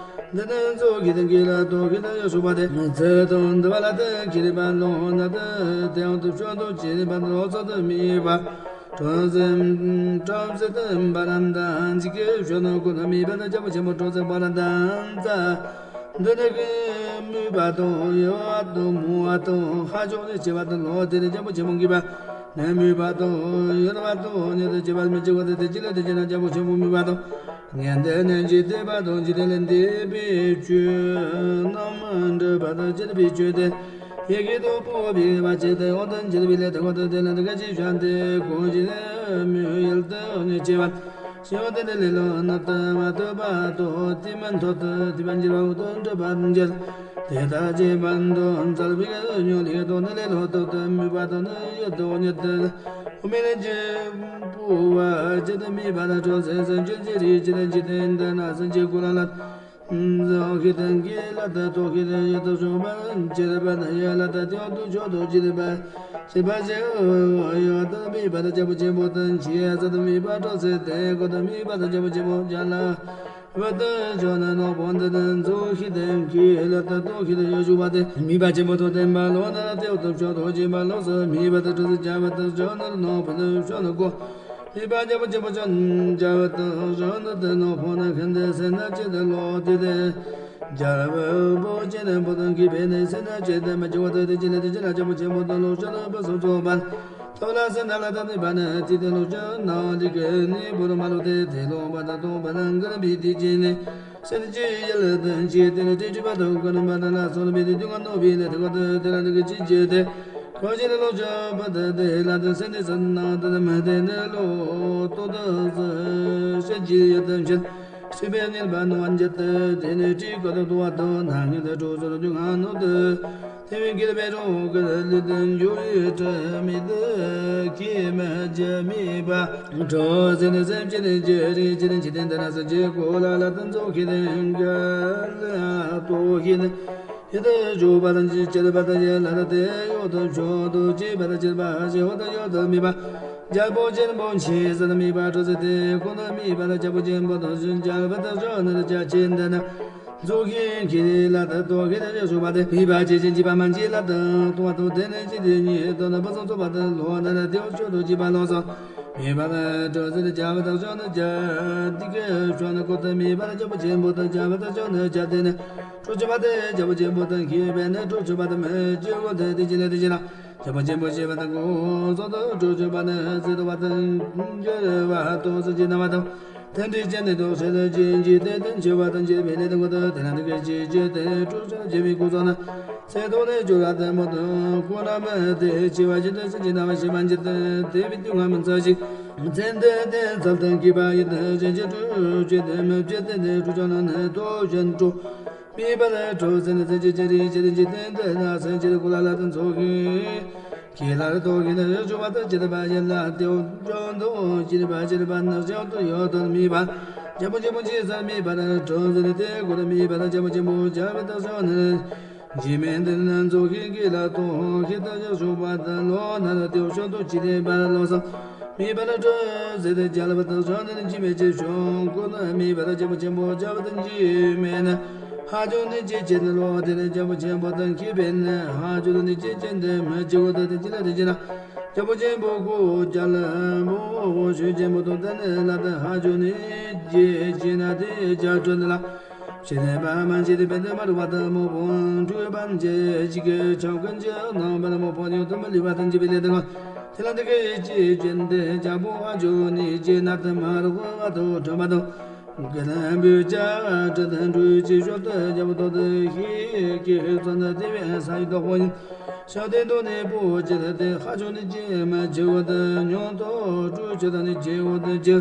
འདི་ནི་མཛོ་གི་དང་གི་ལ་དུ་གི་དང་ཡོ་ཞུ་བ་དེ་ཚེ་དང་འདི་བ་ལ་དུ་གི་རེ་བ་ལོ་ན་དུ་དེ་འོ་དུ་ཞོ་དུ་ཅི་རེ་བ་ལོ་ཚོ་དུ་མེད་པ། གྲོགས་སེ་གྲོགས་སེ་དུ་བ་ར་འདན་ཅི་གི་ཞོ་ནོ་ཀུ་ན་མེད་པ་ན་རྒྱལ་པོ་ཆེན་པོ་གྲོགས་སེ་བ་ར་འདན་ཙ། འདི་ནི་གི་མོས་པ་དང་ཡོད་པ་དང་མོ་བ་དང་ཧ་ཅོག་ནི་ཆེ་བ་དང་ལོ་དེ་ནི་རྒྱལ་པོ་ཆེན་པོ་གི་བ་ནི་མོས་པ་དང་ཡོད་པ་དང་ཉེ་དུ་ཆེ་བ་མི་ཆེ་བ་དེ་དེ་ཅི་ལ་དེ་ཅི་ན་རྒྱལ་པོ་ཆེན་པོ་མོས་པ་དང་ངན་དེ་ནི་ཇི་དེ་བ་དང་ཇི་དེ་ལ་འདས་པའི་ཆོས་རྣམས་འདྲ་བ་དང་ཇི་དེ་བའི་ཆོས་དེ། ཡི་གེ་དང་པོ་བའི་བ་ཅེ་དེ་འོ་དང་འཇིག་པའི་ལས་དང་འོ་དང་དེ་ལ་དགའ་ཅི་བྱ་དེ་གོང་ཞིག་ནས་མོས་ཡལ་དུ་ཉེ་ཆེ་བ། ཞི་བ་དེ་ལས་ལས་ལོ་ན་དུ་མ་ཐུབ་པ་དོ་དེ་མ་འཐོར་དུ་དེ་བ་འཇིག་པ་འོ་དང་འདྲ་བ་འཇལ། དེ་ལྟ་ཅེ་བ་འདོན་མཛད་པའི་ཉོ་ལས་དང་ནི་ལས་ལོ་ཐོབ་དུ་མོས་པ་དང་ནི་ཡོད་དོ་ཉེ་དུ། འོ་མེ་ལ་ཅེ་པུ་བ་ཅེ་དུ་མེད་པ་ན་གྲོགས་སེ་སེམས་ཅན་ཅི་རིགས་ཅི་ལ་ཅི་དེ་འདི་ན་སེམས་ཅན་ཀུ་ལ་ལ། ཟོ་ཁི་དང་གི་ལ་ད་ཏོ་ཁི་དང་ཡོད་དོ་ཞུ་བ་ཅི་རེ་བ་ན་ཡ་ལ་ད་ཏེ་འོ་དུ་ཆོ་དོ་ཅི་རེ་བ་ཅི་བ་ཅི་ཡོད་དོ་མེད་པ་ད་རྒྱལ་པོ་ཆེན་པོ་དང་ཆེ་ས་དུ་མེད་པ་གྲོགས་སེ་དེ་གོ་དུ་མེད་པ་ད་རྒྱལ་པོ་ཆེན་པོ་ཅ་ལ་བ་དུ་ཆོ་ན་ནོ་པོ་འདི་དང་ཟོ་ཁི་དང་གི་ལ་ད་ཏོ་ཁི་དང་ཡོད་ཞུ་བ་དེ་མེད་པ་ཆེན་པོ་དང་ལྡན་པ་ལོ་ན་ཏེ་འོ་དུ་ཆོ་དོ་ཅི་བ་ལོ་སུ་མེད་པ་ད་གྲོགས་སེ་ཅ་བ་དུ་ཆོ་ན་ནོ་པོ་དུ་ཆོ་ན་གོ་མི་པ་རྒྱལ་པོ་ཆེན་པོ་ཅན་རྒྱལ་བ་དང་གཞོན་ནུ་དེ་ནོ་ཕོ་ན་ཁན་དེ་སེ་ན་ཅི་དེ་ལོ་དེ་དེ་རྒྱལ་བ་པོ་ཅན་པོ་དང་གི་བེ་ནེ་སེ་ན་ཅི་དེ་མ་ཅི་བ་དེ་དེ་ཅི་ལ་དེ་ཅི་ལ་རྒྱལ་པོ་ཆེན་པོ་དང་ལོ་ཅོ་ན་པ་སོ་ཅོ་པ་ཐོ་ལ་སེ་ན་ལ་དང་ནི་པ་ན་དེ་དེ་ལོ་ཅོ་ན་དེ་གི་ནི་པོ་ར་མ་ལོ་དེ་དེ་ལོ་པ་ད་དོ་པ་ན་ག་ན་བི་དེ་ཅི་ནི། སེམས་ཅན་ཡིད་ལ་དོན་བྱེད་དེ་ལ་སྤྲེལ་ཕྲུག་པ་དང་ཀུན་པ་དང་ལ་སོགས་པའི་དུས་ང་ནོར་བའི་ལས་དག་ཏུ་དེ་ལ་དག་ཅི་བྱེད་དེ། ཁོ་ཅི་ལ་ལོ་ཆོག་པ་དང་དེ་ལ་དུ་སེམས་ནི་སེམས་ནང་དུ་མི་དེ་ནི་ལོ་ཏོ་དུ་སེ་ཅི་ཡོད་དམ་ཆེན། སྲིད་པའི་ཉེར་པ་ནོར་བ་འཇལ་དུ་དེ་ནི་སྤྲེལ་ཀ་དུ་དུ་བ་དང་ནང་ཉིད་དུ་གྲོགས་སུ་རུ་དུ་ང་ནོར་དུ། དེ་བས་དགེ་བའི་རོ་ཀ་ལི་དང་འཇུ་བའི་དྲི་མེད་དུ་ཀྱེ་མ་ཇ་མེད་པ། གྲོགས་ཟེར་ནས་སེམས་ཅན་ཇི་རིགས་ཅི་རིགས་ཅི་ལྡན་དེ་ན་ས་ཇི་གོ་ལ་ལ་དང་ཚོགས་ཀྱི་དེ་འགལ་ལ་ཏོ་ཀྱི་དེ་ཡི་དུ་འཇུག་པ་དང་ཇི་ཅི་རིགས་པ་དང་ཡ་ལ་ལ་དེ་ཡོད་དུ་ཆོག་ཏུ་ཅི་པ་དང་ཅི་པ་ཞི་བ་དང་ཡོད་དུ་མེད་པ། རྒྱལ་པོ་ཆེན་པོ་མཆེད་ཟེར་མེད་པ་གྲོགས་ཟེར་དེ་ཁོ་ན་མེད་པ་དང་རྒྱལ་པོ་ཆེན་པོ་དང་ཞི་རྒྱལ་བ་དང་གཞོན་ནུ་རྒྱ་ཆེན་དེ་ན། རྫོགས་ཆེན་གྱི་ལ་དང་རྟོགས་ཆེན་དང་ཞུ་བ་དེ། མེད་པ་ཇི་བཞིན་གྱི་པ་མ་མཆིས་ལ་དང་རྟོགས་པ་དང་དེ་ནི་ཇི་ལྟར་ཉིད་དོ་ན་བུ་སོང་ཚོགས་པ་དང་ལོ་ན་ལ་དེའུ་ཆོས་དང་བཅས་པ་ལོགས་སུ་མེད་པ་ལ་གྲོགས་ཟེར་བྱ་བ་དང་གཞོན་ནུ་བྱ་འདི་སྐད་ཤོ་ན་ཀོ་ཏ་མེད་པ་ལ་རྒྱལ་པོ་ཆེན་པོ་དང་བྱ་བ་དང་གཞོན་ནུ་བྱ་དེ་ནི་གྲོགས་ཆོད་པ་དེ་རྒྱལ་པོ་ཆེན་པོ་དང་མཁས་པས་ནི་གྲོགས་ཆོད་པ་དང་མི་ཆོད་པ་དེ་དེ་ཅི་ལ་དེ་ཅི་ལ། རྒྱལ་པོ་ཆེན་པོ་ཞེས་པ་དང་གོ་སོགས་དང་གྲོགས་ཆོད་པ་ནི་སྲིད་དུ་བ་དང་འགྱུར་བ་དང་སྲིད་ཀྱི་རྣམ་པ་དང་། དེ་འདྲའི་སྤྱན་ནི་དོགས་སེལ་ཅན་གྱི་དེ་དོན་ཆེ་བ་དང་བཅས་པའི་ལས་དང་གོ་དང་དེ་ལ་འདི་སྐད་ཅེས་བརྗོད་དེ་གྲོགས་ཆོད་བྱེད་པའི་སྐུ་ཚོགས་ན་ཚེ་ཐོག་ནས་སྦྱོར་བ་ལྟད་མོ་དང་ཁོ་ན་མི་དེ་ཆེ་བ་ཞིག་ཏུ་སྲིད་ཀྱི་རྣམ་པ་ཞེས་པ་འགྱུར་ཏེ་དེ་བའི་དུས་སྔ་མོ་ཚ་ཞིག་མཚན་དེ་དེ་ཚལ་དང་སྐྱེས་པ་ཡིན་ཏེ་གཞན་གྱི་གྲོགས་བྱེད་དེ་མི་བྱེད་དེ་ནི་གྲོགས་ཆོད་ན་ནི་དོ་གཞན་གྲོགས། མེད་པར་གྲོགས་ཟེར་ནས་ཟེར་གྱི་ཅི་རིགས་ཅི་རིགས་ཀྱི་སྟེང་དུ་ན་སེམས་ཅན་ཀུ་ལ་ལ་དང་ཚོགས་ཀྱི། ཁྱེད་ལ་རེ་དོགས་ཀྱི་ནི་རེ་བཅོ་བ་དང་ཅི་རིགས་པ་ཡིན་ལ་ཏེའུ་འཇོན་དུ་ཅི་རིགས་པ་ཅི་རིགས་པ་ནི་ཞིང་དུ་ཡོད་དོན་མེད་པ། རྒྱལ་པོ་ཆེན་པོ་ཆེ་ས་མེད་པར་གྲོང་ཟེར་ཏེ་སྐུ་དང་མེད་པར་རྒྱལ་པོ་ཆེན་པོ་རྒྱལ་བ་དང་ཕྱག་ན་འཇིགས་མེད་འདི་ནི་རྫོགས་ཤིང་གི་ལ་དོ་ཤི་ད་ཡག་ཤོག་པ་དང་ལོ་ན་ར་ཏེའུ་ཤོ་ཏོ་ཅི་དེ་པར་ལོ་ས་མེད་པར་གྲོང་ཟེར་ཏེ་རྒྱལ་བ་དང་ཕྱག་ན་འཇིགས་མེད་ཅི་ཤོག་སྐུ་དང་མེད་པར་རྒྱལ་པོ་ཆེན་པོ་རྒྱལ་བ་དང་འཇིགས་མེད་ན་ཧ་ཅང་ནི་ཅི་ཅི་ནི་ལོ་དེ་ནི་རྒྱལ་པོ་ཆེན་པོ་དང་ཁྱེད་པས་ནི་ཧ་ཅང་ནི་ཅི་ཅི་འདི་མི་ཅི་གོ་ད་དེ་ཅི་ལ་དེ་ཅི་ན། རྒྱལ་པོ་ཆེན་པོ་སྐུ་རྒྱལ་པོ་ཆོས་ཆེན་པོ་དང་ལྡན་ལ་དང་ཧ་ཅང་ནི་རྒྱལ་ཆེ་ན་དེ་རྒྱལ་སྤྲོད་ལ། ཞེས་ནས་པདྨ་འཇིགས་དེ་པད་མར་བ་དང་མོ་བོང་འཁྲུག་པ་འཇིགས་ཀྱི་ཆང་ཀུན་གྱི་ནང་པར་མོ་བོང་ཡོད་དུ་མི་ལུས་པ་དང་འཇིགས་པའི་ལས་དང་དེ་ལ་འདི་སྐད་ཅེས་བརྗོད་དེ་རྒྱལ་པོ་ཧ་ཅང་ནི་རྒྱལ་ན་དུ་མ་རུ་བ་དང་ཁྲོན་པ་དང་། གི་ལན་བུ་ཅག་གྲི་དང་འགྲོས་ཀྱི་ཞོར་དུ་རྒྱལ་པོ་ཐོག་ཏུ་ཤེས་ཀྱི་ཚོན་དུ་དེ་བས་ས་ཡི་དོག་པོ་ཡིན། ཤ་དེ་དུ་ནི་པོ་ཅི་ལ་དེ་ཧ་ཅང་ནི་ཅི་མ་ཅི་བ་དུ་ཉོན་ཏོ་གྲུ་ཅི་དང་ནི་ཅི་བ་དུ་ཅི་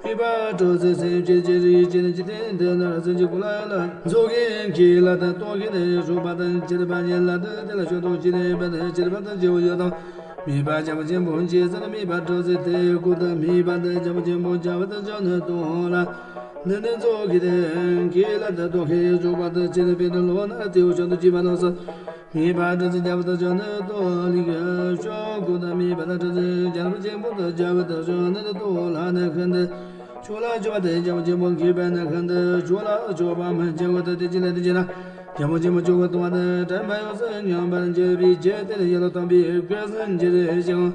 མི་པ་གྲོ་སེ་སེ་ཅི་ཅི་རི་ཅི་ནི་ཅི་དེ་འདི་ན་ར་སེ་ཅི་ཀུ་ལ་ལ་མཛོ་གི་ཁྱི་ལ་དུ་ཏོ་གི་དེ་ཞུ་བ་དུ་ཅི་རི་པ་ཉེ་ལ་དུ་དེ་ལ་ཞོ་ཏོ་ཅི་རི་པ་དུ་ཅི་རི་པ་དུ་ཅི་བ་ཡོད་དང་། མི་པ་རྒྱལ་པོ་ཆེན་པོ་མཇལ་ས་ལ་མི་པ་གྲོ་སེ་དེ་ཀུ་དུ་མི་པ་དུ་རྒྱལ་པོ་ཆེན་པོ་རྒྱལ་བ་དུ་ཅོ་ནི་དུ་ལ། འདི་ནི་མཛོ་གི་དེ་ཁྱི་ལ་དུ་ཏོ་གི་ཞུ་བ་དུ་ཅི་རི་པི་དུ་ལོ་ན་དེའུ་ཞོ་ཏོ་ཅི་བ་ལོ་སོ། མི་པ་གྲོ་སེ་རྒྱལ་བ་དུ་ཅོ་ནི་དུ་ལི་གི་ཤོ་ཀུ་དུ་མི་པ་དུ་གྲོ་སེ་རྒྱལ་པོ་ཆེན་པོ་དུ་རྒྱལ་བ་དུ་ཅོ་ནི་དུ་ལ་ནི་ཁན་དུ་ཆུ་ལ་ཆུ་བ་དུ་རྒྱལ་པོ་ཆེན་པོ་གི་པ་ནི་ཁན་དུ་ཆུ་ལ་ཆུ་བ་མི་ཆེ་བ་དུ་དེ་ཅི་ལ་དེ་ཅི་ན་རྒྱལ་པོ་ཆེན་པོ་ཆུ་བ་དུ་བ་དུ་དྲན་པ་ཡོངས་སུ་ཉམས་པར་འགྱུར་བའི་ཆེད་དེ་ཡེ་ལོ་དམ་པའི་སྐུ་སུ་འགྱུར་ཞིང་།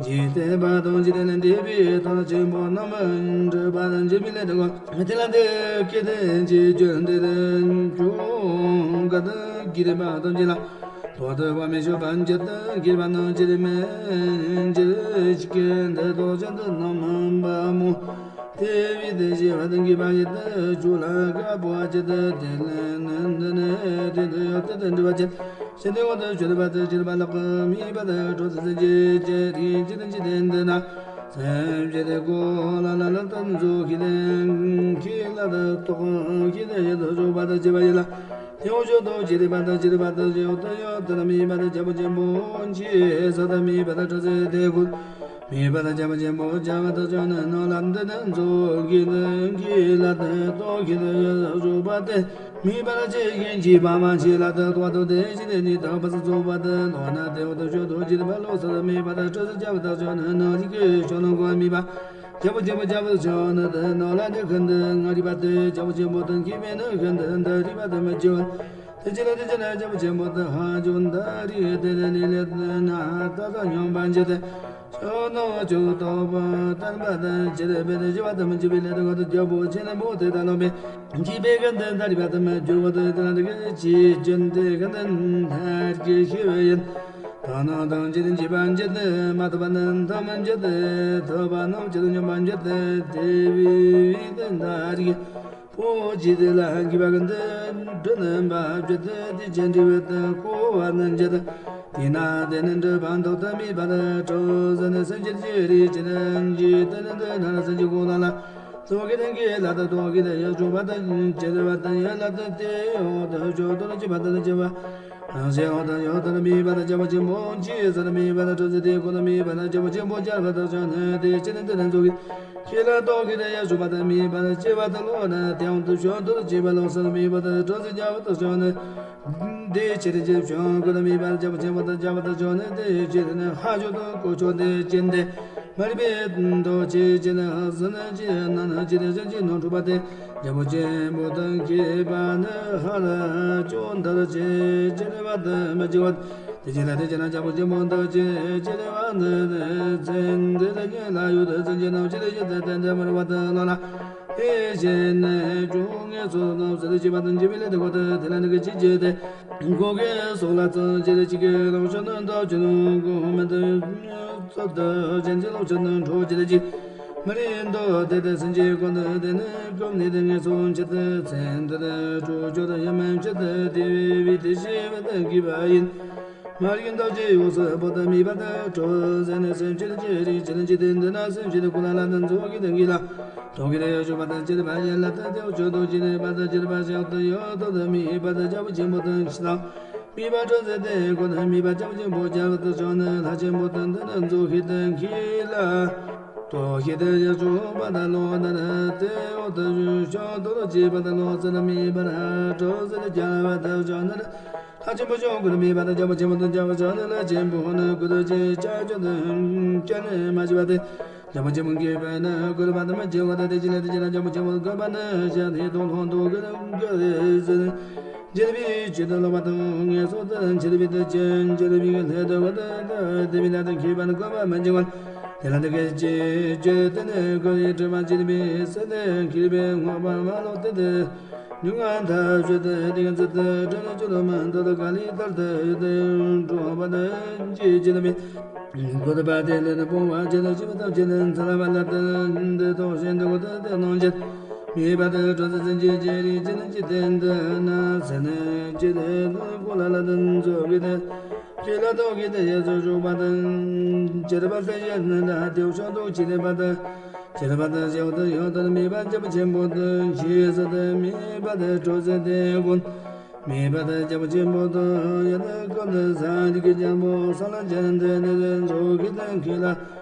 འཇིག་རྟེན་པ་དང་འཇིག་རྟེན་ལས་འདས་པའི་ཐར་ཆེན་པོ་རྣམས་འགྲུབ་པར་འགྱུར་བའི་སླད་དུ་དེ་ལ་འདི་སྐད་དུ་འཇིག་རྒྱུ་འདི་དུ་འབྱུང་ག་དུ་གི་རིམ་པ་དང་འཇིག་ལ་ཐོག་ཏུ་བ་མི་ཤོར་བར་འགྱུར་དུ་གྱུར་པ་རྣམས་ཅི་རིགས་མིན་འགྱུར་ཞིག་གི་འདི་དོགས་ཅན་དུ་རྣམ་པ་མོ། དེ་བས་དེ་ཞེས་པ་དང་གི་པ་ཡི་དུ་ཇོ་ལ་ག་པོ་ཨ་ཅི་དུ་དེ་ལན་ནན་དུ་ནི་དེ་དུ་ཡོད་དེ་དུ་འདྲི་བ་ཅན། ཞི་དེ་འོ་དུ་ཞུ་དུ་བ་དུ་ཅི་དུ་བ་ལག་གི་མི་བ་དུ་གྲོ་དུ་སེ་ཅི་ཅི་དེ་ཅི་དུ་ཅི་དེ་འདི་ན། སེམས་ཅི་དེ་གོ་ལ་ལ་ལ་དུ་མཛོ་ཁི་དེ་ཁི་ལ་དུ་ཏོག་ཁི་དེ་ཡི་དུ་ཞུ་བ་དུ་ཅི་བ་ཡི་ལ། དེ་འོ་ཞོ་དུ་ཅི་དེ་བ་དུ་ཅི་དུ་བ་དུ་ཅི་འོ་དུ་ཡོད་དུ་ལ་མི་བ་དུ་ཅི་བ་ཅི་བོ་ཅི་ས་དུ་མི་བ་དུ་གྲོ་དུ་དེ་གུ། མི་བ་དང་རྒྱལ་པོ་ཆེན་པོ་རྒྱལ་བ་དང་ཕྱག་ན་ནོར་ལ་འདི་ནི་མཛོ་གི་ནི་གི་ལ་དེ་ཏོ་གི་ནི་ཡོད་རུ་བ་དེ་མི་བ་དང་ཆེ་གི་འཇིགས་པ་མ་ཆེ་ལ་དེ་ཏོ་དོ་དེ་ཞི་དེ་ནི་དག་པ་སུ་ཚོ་བ་དེ་ལོ་ན་དེ་བ་དང་ཞོ་དོ་ཅི་དེ་བ་ལོ་ས་དེ་མི་བ་དང་གྲོ་སུ་རྒྱལ་བ་དང་ཕྱག་ན་ནོར་གི་ཞོ་ནོ་གོ་མི་བ་རྒྱལ་པོ་ཆེན་པོ་རྒྱལ་བ་ཕྱག་ན་དེ་ནོར་ལ་དེ་ཁན་དེ་ང་རི་བ་དེ་རྒྱལ་པོ་ཆེན་པོ་དང་གི་མེ་ནི་ཁན་དེ་འདི་རི་བ་དེ་མི་ཅི་བ། དེ་ཅི་ལ་དེ་ཅི་ན་རྒྱལ་པོ་ཆེན་པོ་དེ་ཧ་ཇོ་འདི་རི་དེ་དེ་ནི་ལེ་ན་ད་ད་སྙོམས་པ་འཇལ་ཏེ། ཆོས་ནོ་ཆོས་ཐོབ་པ་དམ་པ་དང་ཅི་རེ་བེ་དེ་ཞི་བ་དམ་ཅི་བི་ལེ་དེ་གོ་དེ་རྒྱལ་པོ་ཆེན་པོ་དེ་ད་ལོ་བེ་འཇིགས་པའི་གན་དེ་ད་རི་བ་དམ་འཇུ་བ་དེ་དེ་ན་དེ་གི་ཅི་ཅན་དེ་གན་དེ་ཐར་གི་ཤི་བེ་ཡིན། ད་ནང་དང་ཅི་དེ་འཇིགས་པ་འཇལ་དེ་མ་ཐོབ་པ་ནི་དམ་འཇལ་དེ་ཐོབ་པ་རྣམས་ཅི་དེ་སྙོམས་པ་འཇལ་དེ་དེ་བི་བི་དེ་ད་རི་གི་པོ་ཅི་དེ་ལ་གི་བ་གན་དེ་འདྲི་ནི་འབབ་ཅི་དེ་དེ་ཅན་དྲི་བེ་དེ་གོ་བ་ནི་འཇལ་དེ། དེ་ན་དེ་ནི་འདྲི་བ་མདོག་ཏུ་མི་བ་དེ་གྲོ་ཟ་ནི་སེམས་ཅན་ཅི་རིགས་ཅི་ནི་འཇིག་དེ་ནི་འདི་ན་ན་སེམས་ཅན་གོ་ལ་ལ། ཙོ་གི་དེ་གི་ལ་དེ་ཏོ་གི་དེ་ཡོ་ཅོ་བ་དེ་ཅི་དེ་བ་དེ་ཡ་ལ་དེ་དེ་ཡོ་དེ་ཅོ་དོ་ལ་ཅི་བ་དེ་ཅི་བ། ཨ་ཞེ་ཧོ་དེ་ཡོ་དེ་མི་བ་དེ་རྒྱལ་པོ་ཆེན་པོ་ཅི་ཟ་ནི་མི་བ་དེ་གྲོ་ཟ་དེ་གོ་ནི་མི་བ་དེ་རྒྱལ་པོ་ཆེན་པོ་རྒྱལ་བ་དེ་ཅོ་ནི་དེ་ཅི་ནི་དེ་ནི་ཙོ་གི། ཁྱེད་ལ་ཏོག་གི་དེ་ཡ་ཞུ་བ་དེ་མི་བ་དེ་ཅི་བ་དེ་ལོ་ན་དེ་ཡང་དུ་ཤོ་དོ་ཅི་བ་ལོ་ས་མི་བ་དེ་གྲོ་ཟ་རྒྱལ་བ་དེ་ཅོ་ནི། དེ་ཕྱིར་རྗེ་བྱུང་ཀུན་མི་བར་རྒྱལ་པོ་ཆེན་པོ་དང་རྒྱལ་བ་དང་ཕྱོགས་ནས་དེ་ཕྱིར་ནི་ཧ་ཅོ་དང་ཀོ་ཆོ་དེ་ཅན་དེ་མ་རིག་པའི་མདོ་ཆེ་ཅན་ནི་ཧ་སུ་ནི་ཅི་ན་ན་ཅི་དེ་ཅན་ཅི་ནོ་འཁྲུག་པ་དེ་རྒྱལ་པོ་ཆེན་པོ་དང་མཁས་པ་ནི་ཧ་ལ་ཅོ་འདར་ཆེ་ཅི་རེ་བ་དང་མི་འཇིགས་པ་དེ་ཅི་ལ་དེ་ཅི་ན་རྒྱལ་པོ་ཆེན་པོ་འདར་ཆེ་ཅི་རེ་བ་ནི་མཚན་དེ་དེ་ཉིད་ལ་ཡོད་དེ་མཚན་ཅི་ནམ་ཅི་དེ་ཅི་དེ་དེ་འདྲ་མ་རིག་པ་དེ་ལ་ལ། དེ་བཞིན་ནི་སྐྱོ་ངལ་སོགས་རྣམས་སུ་ཞི་བ་དང་འཇིགས་པའི་ལས་དེ་འགོ་དང་དེ་ལ་འདི་སྐད་ཅེས་བརྗོད་དེ། མགོ་གི་སོགས་ལ་ཚང་ཅི་ལ་ཅི་གི་ལོག་ཤོར་ནི་འདོག་ཅི་ནུ་གོ་མི་འདི་ཚོད་དུ་ཅན་ཅི་ལོག་ཤོར་ནི་འཕྲོ་ཅི་ལ་ཅི། མི་རིགས་འདོ་དེ་དེ་སེམས་ཅན་ཀུན་ཏུ་དེ་ནི་སྐྱོབ་ནི་དེ་ངལ་སོང་ཆེད་དུ་མཚན་དེ་དེ་སྤྲོ་སྐྱོ་དང་ཡ་མན་ཆེད་དུ་དེ་བས་དེ་ཞི་བ་དང་གི་བ་ཡིན། མ་རིག་འདོད་ཀྱི་ཡོངས་སུ་བོར་ཏེ་མི་བ་དང་གྲོལ་ཟེར་ནས་སེམས་ཅན་ཅི་རིགས་ཅི་ལ་ཅི་སྟེ་འདི་ན་སེམས་ཅན་ཀུན་ལ་ལ་དང་མཛོ་གི་དང་གི་ལ་དོ་གི་དང་ཡོ་ཅོ་བ་དང་ཅི་རིགས་པ་ཡན་ལ་དང་དེའུ་ཅོ་དོ་ཅི་རིགས་པ་དང་ཅི་རིགས་པ་ཞག་ཏུ་ཡོད་དོ་དང་མི་བ་དང་རྒྱལ་པོ་ཆེན་པོ་དང་ཕྱི་དང་མི་བ་གྲོལ་ཟེར་ཏེ་ཀུན་ནས་མི་བ་རྒྱལ་པོ་ཆེན་པོ་རྒྱལ་བ་དང་ཕྱོགས་ནས་ལྷ་ཆེན་པོ་དང་འདི་ན་མཛོ་གི་དང་གི་ལ། ཏོག་ཞིག་ཏུ་ཡར་ཕྱོགས་པ་དང་ལོ་ལྟར་དེ་འོག་ཏུ་ཤོག་ཏུ་རུ་སྐྱེས་པ་དང་ལོ་ཙཱ་མེད་པར་གྲོགས་ཟེར་རྒྱལ་བ་དང་ཕྱག་ན་ལྷ་ཆེན་པོ་ཤོག་ཀུན་མེད་པ་དང་རྒྱལ་པོ་ཆེན་པོ་དང་རྒྱལ་བ་ཕྱག་ན་ལྷ་ཆེན་པོ་ནི་ཀུན་ཏུ་སྐྱེ་བྱ་ཆོས་དང་སྐྱོན་ནི་མ་བྱས་པ་སྟེ། རྒྱལ་པོ་ཆེན་པོ་མཁས་པས་ནི་བཀོད་པ་དང་མི་བྱེད་པ་དང་དེ་ཅི་ལས་དེ་ཅི་ན་རྒྱལ་པོ་ཆེན་པོ་བཀོད་པ་ནི་ཞལ་ཐེ་གཏོང་ལྷོང་དུ་ཀུན་ཀུན་ཟེར། འཇིག་པའི་ཆོས་དང་ལོག་པ་དང་ངན་སོང་དང་འཆི་བའི་དུས་ཅན་འཇིག་པའི་ལྷའི་དུས་ཀུན་ཏུ་དེ་བས་ན་དེ་མཁས་པ་ནི་བཀོད་པ་མི་འགྱུར་བ། དེ་ལ་འདི་སྐད་ཅེས་བརྗོད་དེ་ནི་ཀུན་ཡིད་དྲན་པ་འཇིག་པའི་སེམས་དེ་མཁས་པའི་ངོ་བོ་མ་ལོག་སྟེ་དེ། ཉུང་ང་ཐབས་ཤེས་ཏེ་དེ་ཚུལ་དུ་དྲན་ནས་ཆོས་ལ་མ་འདོད་དུ་ག་ལས་ལྟར་དུ་ཡོད་དེ་འགྲོ་བ་དང་ཅི་བྱེད་མེད། བཀོད་པ་དེ་ལས་སྤོང་བ་བྱེད་དུ་ཞིག་ཐབས་ཅན་འཚལ་བ་ལ་དེ་དེ་ཐོག་ཞིག་འདུག་དེ་དེ་སྣང་བྱེད་མེད་པ་དེ་གྲོགས་སུ་འཛིན་གྱི་བྱེད་རིགས་ཅན་གྱི་སྟེང་དུ་ན་ཟེར་ནས་ཅི་ལས་ཀོ་ལ་ལ་དུ་འཛོ་གི་དེ་ཅི་ལ་ཐོག་གི་དེ་ཡེ་ཚོ་བཞུགས་པ་དང་ཅི་ར་པ་ལྟ་ཡེ་ནི་ལ་དེ་བྱང་དུ་ཅི་ལས་པ་དང་། ཇི་ལྟ་བར་དུ་ཞི་བ་དང་ཡོན་ཏན་མེད་པ་རྒྱལ་པོ་ཆེན་པོ་དང་ཞི་ས་དང་མེད་པ་དང་གྲོགས་སུ་དེ་ཀུན་མེད་པ་དང་རྒྱལ་པོ་ཆེན་པོ་དང་ཡང་དག་ཀུན་ཏུ་ས་འདི་གི་རྒྱལ་པོ་ས་ལ་ཅན་དེ་ནི་རྫོགས་ཀྱི་དང་ཁྱེད་ལ་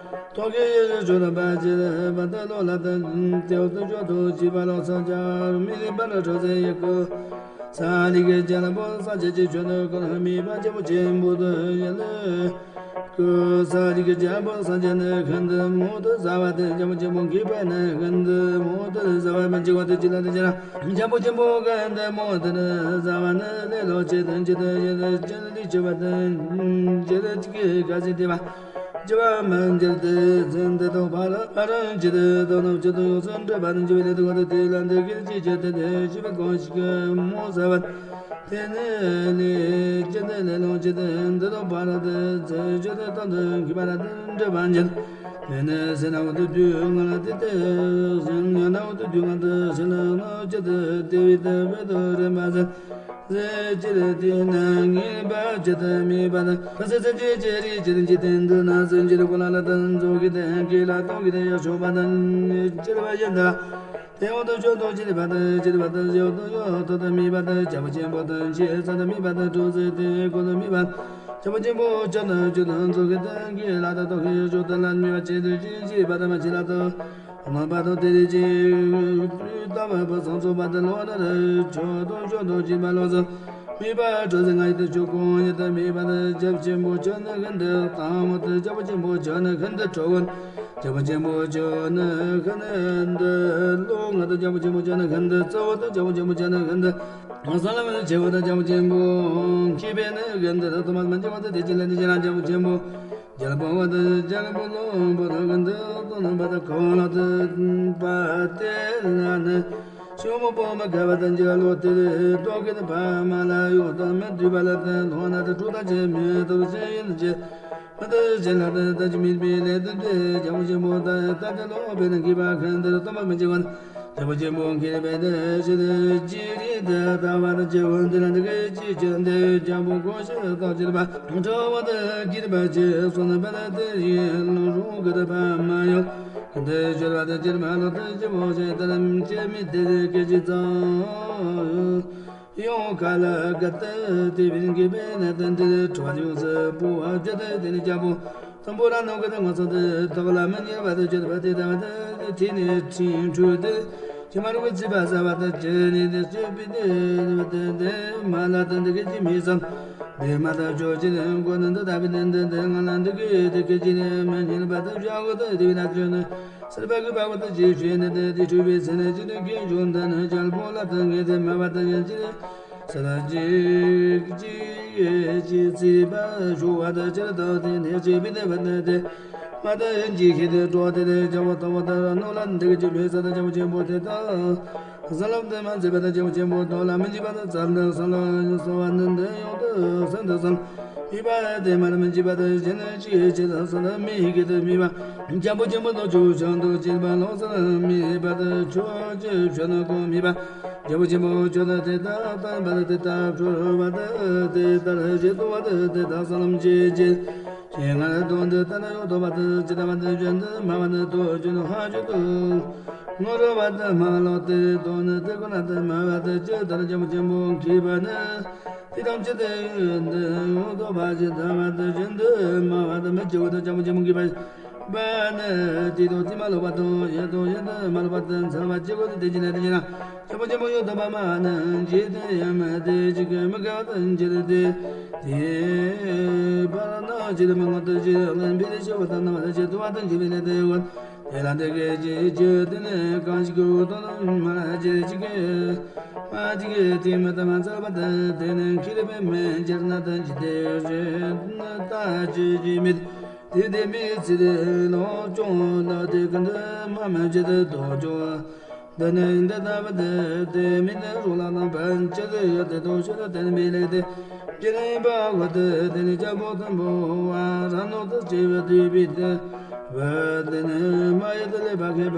ཐོག་གི་ཡེ་ཤེས་ཆོས་དང་བར་ཆད་པ་དང་ལོ་ལ་དང་དེ་འོག་ཏུ་མཆོག་ཏུ་བྱེད་པ་ལོ་ས་ཆར་མི་རིགས་པ་ལ་གྲོགས་སུ་ཡི་གུ་ས་འདི་གི་རྒྱལ་པོ་ས་ཆེན་གྱི་ཆོས་དང་ཀུན་མེད་པ་རྒྱལ་པོ་ཆེན་པོ་དང་ཡང་ལ། ཀུན་ས་རིག་རྒྱལ་པོ་སངས་རྒྱས་ནི་ཤིན་ཏུ་མང་དུ་བཟའ་བ་དང་རྒྱལ་པོ་ཆེན་པོ་མཁས་པས་ནི་ཤིན་ཏུ་མང་དུ་བཟའ་བ་མི་འཇིག་པ་དེ་ཅི་ལ་དེ་ཅི་ན་རྒྱལ་པོ་ཆེན་པོ་ཤིན་ཏུ་མང་དུ་བཟའ་བ་ནི་ལེ་ལོ་ཆེ་དང་ཆེ་དང་ཡེ་དང་ཅི་ལ་ལི་ཆེ་བ་དང་ཅི་ལ་ཅི་གི་ག་ཟི་དེ་བ་ཅི་བ་མི་འགྱུར་ཏེ་ཚེ་འདི་དང་བར་བར་ཅི་དེ་དོ་ནམ་ཅི་དང་ཡོངས་སུ་འདྲེས་པ་ནི་འཇིག་པའི་ལས་དང་དེ་ལ་འདི་གིར་ཅི་བྱེད་དེ་དེ་ཤི་བ་གང་ཞིག་མོ་ཟ་བ། དེ་ནས་ལས་ཅི་འདི་ལས་ལོངས་སྤྱོད་དེ་འདི་དང་བར་དུ་ཚེ་སྤྱོད་དེ་དོན་དུ་མཁས་པ་ར་དེ་འདྲ་བ་འཇལ། དེ་ནས་སེམས་ནང་དུ་དུས་ང་ལ་དེ་དེ་སེམས་ཉོན་ནང་དུ་དུས་ང་དུ་སེམས་ལ་ང་ཅི་དུ་དེ་བའི་དེ་བའི་དུ་རེ་མ་ཟད་ཟེར་ཅི་རེ་དེ་ན་ངེས་པ་ཅི་དུ་མེད་པ་དང་ཁ་ཟས་ཟེར་ཅི་ཅི་རེ་ཅི་རེ་ཅི་དེ་འདི་ན་ཟེར་ཅི་རེ་ཀོ་ལ་ལ་དང་ཚོགས་ཀྱི་དེ་གི་ལ་ཏོག་གི་དེ་ཡ་ཆོག་པ་དང་ཅི་རེ་བ་ཡན་དང་། དེ་འོག་ཏུ་མཆོག་ཏུ་ཅི་རིགས་པ་དང་ཅི་རིགས་པ་དང་ཞི་བ་དང་ཡོད་དོ་དང་མེད་པ་དང་རྒྱལ་པོ་ཆེན་པོ་དང་ཆེ་ས་དང་མེད་པ་དང་གྲོགས་སུ་དེ་ཀུན་དུ་མེད་པ། རྒྱལ་པོ་ཆེན་པོ་ཆོས་དང་ཆོས་དང་ཚོགས་ཀྱི་དང་གི་ལ་དང་རྟོག་གེ་ཞོག་དང་ལ་མེད་པ་ཆེ་དུ་ཅི་ཞི་བ་དང་མ་ཆེ་ལ་དང་། རྣམ་པ་དང་དེ་རིགས་ཀྱི་ལྟ་བ་པ་སང་ཚོགས་པ་དང་ལོ་ན་ར་མཆོག་ཏུ་མཆོག་ཏུ་སྦྱིན་པ་ལོ་ཟེར། མེད་པ་གྲོགས་སུ་ང་ཡི་དང་ཆོས་ཀུན་ཡི་དང་མེད་པ་དང་རྒྱལ་པོ་ཆེན་པོ་ཆོས་ནི་ཤིན་ཏུ་དང་མོ་དང་རྒྱལ་པོ་ཆེན་པོ་ཆོས་ནི་ཤིན་ཏུ་གྲོགས་ཀུན། རྒྱལ་པོ་ཆེན་པོ་ཆོས་ནི་ཤིན་ཏུ་ལོ་ང་དང་རྒྱལ་པོ་ཆེན་པོ་ཆོས་ནི་ཤིན་ཏུ་གཙོ་བོ་དང་རྒྱལ་པོ་ཆེན་པོ་ཆོས་ནི་ཤིན་ཏུ་ས་ལམ་ཆེ་བོ་དང་རྒྱལ་པོ་ཆེན་པོ་མཁས་པས་ནི་ཤིན་ཏུ་དུ་མ་མི་འཇིག་པ་དང་དེ་ཅི་ལ་དེ་ཅི་ན་རྒྱལ་པོ་ཆེན་པོ་རྒྱལ་པོ་བ་དང་རྒྱལ་པོ་ལོངས་པ་དང་ཤིན་ཏུ་དོ་ནམ་པ་དང་གང་ལ་དུ་པ་དེ་ན་ནི། ཤོ་མོ་པོ་མ་ག་བ་དང་འཇིག་ལོ་དེ་རེ་ཏོག་གི་དང་ཕ་མ་ལ་ཡོད་དང་མི་འདུས་པ་ལ་དང་ལྷོ་ན་དང་གྲུ་དང་ཆེ་མེ་དང་ཞེ་ཡིན་ཅེ། མི་དང་ཞེ་ལ་དང་ད་ཅི་མིད་པའི་ལས་དང་དེ་རྒྱལ་པོ་ཆེན་པོ་དང་ད་དེ་ལོ་པའི་ནང་གི་བ་ཁན་དེར་སྟོན་པ་མི་འཇིག་པ་རྒྱལ་པོ་ཆེན་པོ་མཁས་པའི་དེ་ཞེ་དེ་ཅི་རི་དེ་ད་བ་དང་ཅེ་བོ་འདི་ལ་འདི་གི་ཅི་ཅན་དེ་རྒྱལ་པོ་གོ་ཤེས་དང་ཅི་རི་བ་ཁྲ་བ་དང་གི་རི་བ་ཅེ་སོ་ན་བ་དང་དེ་ཡི་ལོ་རུང་གི་དང་ཕ་མ་ཡོད། འདི་སྦྱོར་བ་དང་སྤྱིར་མ་ལོ་དང་སྤྱི་བོ་ཞེས་ལྟར་སྐྱེ་མི་དེ་སྐད་ཅིག་ཙམ། ཡོང་ཁ་ལ་ག་ཏི་དེ་བིན་གི་བེ་ན་ཏན་ཏེ་ཁྲོ་བ་ཡོངས་སུ་བུ་བ་བརྒྱ་དང་དེ་ནི་རྒྱལ་པོ་དང་པོ་ར་ནོ་གི་དང་ངོ་ཚ་དེ་དག་ལ་མི་ཉེར་བ་དང་སྤྱོད་པ་དེ་དང་དེ་ནི་ཁྲིན་ཁྲུ་དེ་ཁྱི་མ་རུ་གི་ཚི་བ་ས་བ་དང་ཅི་ནི་དེ་སྤྱོད་པའི་དེ་ནི་བ་དེ་དེ་མ་ལ་དང་དེ་གི་ཅི་མི་བསམ། དེ་མ་ཐག་ཆོག་ཅི་ནི་མགོ་ནི་འདི་ལྟ་བུའི་དེ་འདི་དེ་ང་ལ་འདི་གི་དེ་སྐད་ཅི་ནི་མི་ཉེར་བ་དང་བཞག་གོ་དང་དེ་བི་ན་ཅོ་ནི། སེར་པ་གི་པ་བ་དང་ཅི་ཞུས་ནི་དེ་དེ་འཁྲུལ་པའི་ཚེ་ནི་ཅི་ནི་སྐྱེ་འབྱུང་དང་ནི་རྒྱལ་པོ་ལ་དང་ངེས་དེ་མ་བ་དང་ཡན་ཅི་ནི། ས་དང་ཅི་ཅི་ཡེ་ཅི་ཚིག་པ་ཞུ་བ་དང་ཅི་ར་དང་དེ་ནི་ཅི་བི་དེ་བ་ནི་དེ་མ་དང་ཡན་ཅི་ཤེས་དེ་འགྲོ་དེ་དེ་རྒྱལ་པོ་དང་བ་དང་ར་ནོ་ལ་འདི་གི་ཅི་མི་ས་དང་རྒྱལ་པོ་ཆེན་པོ་དེ་དང་། ས་ལམ་དེ་མ་མཛད་པ་དང་རྒྱལ་པོ་ཆེན་པོ་དོ་ལ་མི་འཇིགས་པ་དང་ཚར་དང་ས་ལ་ཡོངས་སུ་བ་ནི་འདི་ཡོངས་དུ་སེམས་དང་སེམས། ཡིད་པ་དེ་མར་མི་འཇིགས་པ་དང་གཞན་ཅི་ཡི་ཆེད་དུ་སོང་ན་མི་ཡི་གེ་དུ་མི་བ། རྒྱལ་པོ་ཆེན་པོ་དང་ཆོས་བྱང་དུ་བྱེད་པ་ལོག་སར་མི་ཡི་བར་དུ་ཆོས་ཀྱི་ཆོས་ནི་གོ་མི་བ། རྒྱལ་པོ་ཆེན་པོ་ཆོས་དང་དེ་ལྟར་བསྟན་པ་དང་དེ་ལྟར་གྲོལ་བ་དང་དེ་ལྟར་བཞེད་དོ་བ་དང་དེ་ལྟར་ས་ལམ་ཅི་བྱེད། ཞེས་སྔར་དོན་དུ་ལྟར་ཡོད་དོ་བ་དང་ཇི་ལྟ་བ་དང་གཞན་དུ་སྨྲ་བ་དང་དོ་ཅི་ནོ་ཧ་ཅི་དུ། ངོ་རོ་བ་དང་སྨྲ་བ་ལོ་དེ་དོ་ནི་དེ་ཀུན་ལ་དང་སྨྲ་བ་དང་ཇི་ལྟར་རྒྱལ་པོ་ཆེན་པོ་མཁས་པ་ནི། དེ་དང་ཇི་ལྟར་ཡོད་དོ་བ་ཇི་ལྟ་བ་དང་གཞན་དུ་སྨྲ་བ་དང་མི་སྐྱེ་བོ་དང་རྒྱལ་པོ་ཆེན་པོ་མཁས་པ། པ་ནི་དེ་དང་དེ་མ་ལོག་པ་དང་ཡང་དང་ཡང་དུ་མ་ལོག་པ་དང་འཚལ་བ་ཇི་སྐད་དུ་དེ་བཞིན་ལས་དེ་བཞིན་ལ། ཇོ་བོ་ཆེན་པོ་ཡང་དག་པར་སྨྲ་ནི། ཇི་ལྟར་ཡང་མི་དེ་ཇི་སྐད་མི་དགེ་བ་དང་འཇལ་ཏེ། དེ་བར་སྣང་མཆེད་མི་མངོན་དུ་བྱེད། ལན་པའི་ལས་བྱེད་པ་དང་རྣམ་པར་བྱེད་དུ་བ་དང་འཇུག་པའི་ལས་དེ་ཡོད། དེ་ལ་འདི་སྐད་ཅེས་བརྗོད། དེ་ནས་གང་ཞིག་གིས་དོན་དམ་མ་བྱེད་ཅིག་མ་ཅིག་དེ་མི་དམ་འཚལ་བ་དེ་དེ་ནི་ཁྱེར་བས་མི་འགྱུར་ན་དང་ཇི་སྟེ་རེད་ན་ད་ཅི་ཅི་མེད། དེ་དེ་མི་ཚེ་ལོག་ཀྱང་ལ་དེ་ཀུན་ཏུ་མ་མི་བྱེད་དོ་ཅོག་འདི་ནི་འདི་ལྟ་བུ་སྟེ། དེ་མིན་ནི་རོ་ལངས་དང་བར་ཆད་ཡོད་དེ་དོ་ཤོད་དེ་མི་ལེགས་ཏེ། ཇི་ལྟར་ཡིན་པ་འོ་དེ་དེ་ནི་རྒྱལ་པོ་ཐུན་པོ་བ་ར་ནོ་དུ་སྐྱེ་བའི་དུས་པའི་དེ། བ་དེ་ནི་མ་ཡི་དེ་ལས་བ་ཁེ་བ་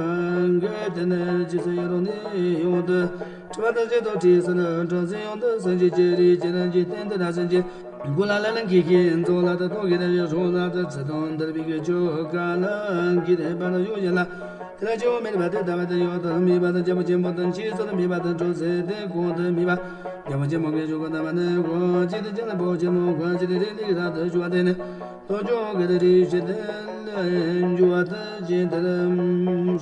འགལ་དེ་ནི་ཇི་སྲིད་ཡོད་རུང་ནི་ཡོང་དུ། ཁྲི་པ་དང་བཅས་དང་ཁྲི་སུ་ལ་གྲོང་གསེབ་ཡོངས་དུ་སེམས་ཅན་གྱི་རིགས་ཀྱི་རྣམས་ཀྱི་རྟེན་དུ་ན་སེམས་ཅན། མགོ་ལ་ལ་ལ་འཁྱིལ་ཁའི་མཚོ་ལ་དང་ཐོག་གི་རི་རི་སྲོང་ལ་དང་ཚེ་དང་འདིར་བའི་གི་ཆོ་ག་ལ་འགྱུར་བར་གཡོ་ཡིན་ལ། དེ་ལ་སྐྱེ་བོ་མེད་པ་དེ་ལྟ་བ་དེ་ཡོད་དུ་མེད་པ་དང་རྒྱལ་པོ་ཆེན་པོ་དང་ཕྱིས་སུ་མེད་པ་དང་གྲོང་གསེབ་དེ་གོང་དུ་མེད་པ། རྒྱལ་པོ་ཆེན་པོ་གི་ཆོ་ག་ལྟ་བ་ནི་གོང་ཅི་དེ་ཅི་ལ་པོ་ཆེན་མོ་གང་ཅི་དེ་རིགས་འདི་ར་དུ་འཇུ་བ་དེ་ནི་ལོ་ཅོག་གི་རིགས་ཤིག་དེ་ལ་འཇུ་བ་དང་ཅི་དེ་ལ་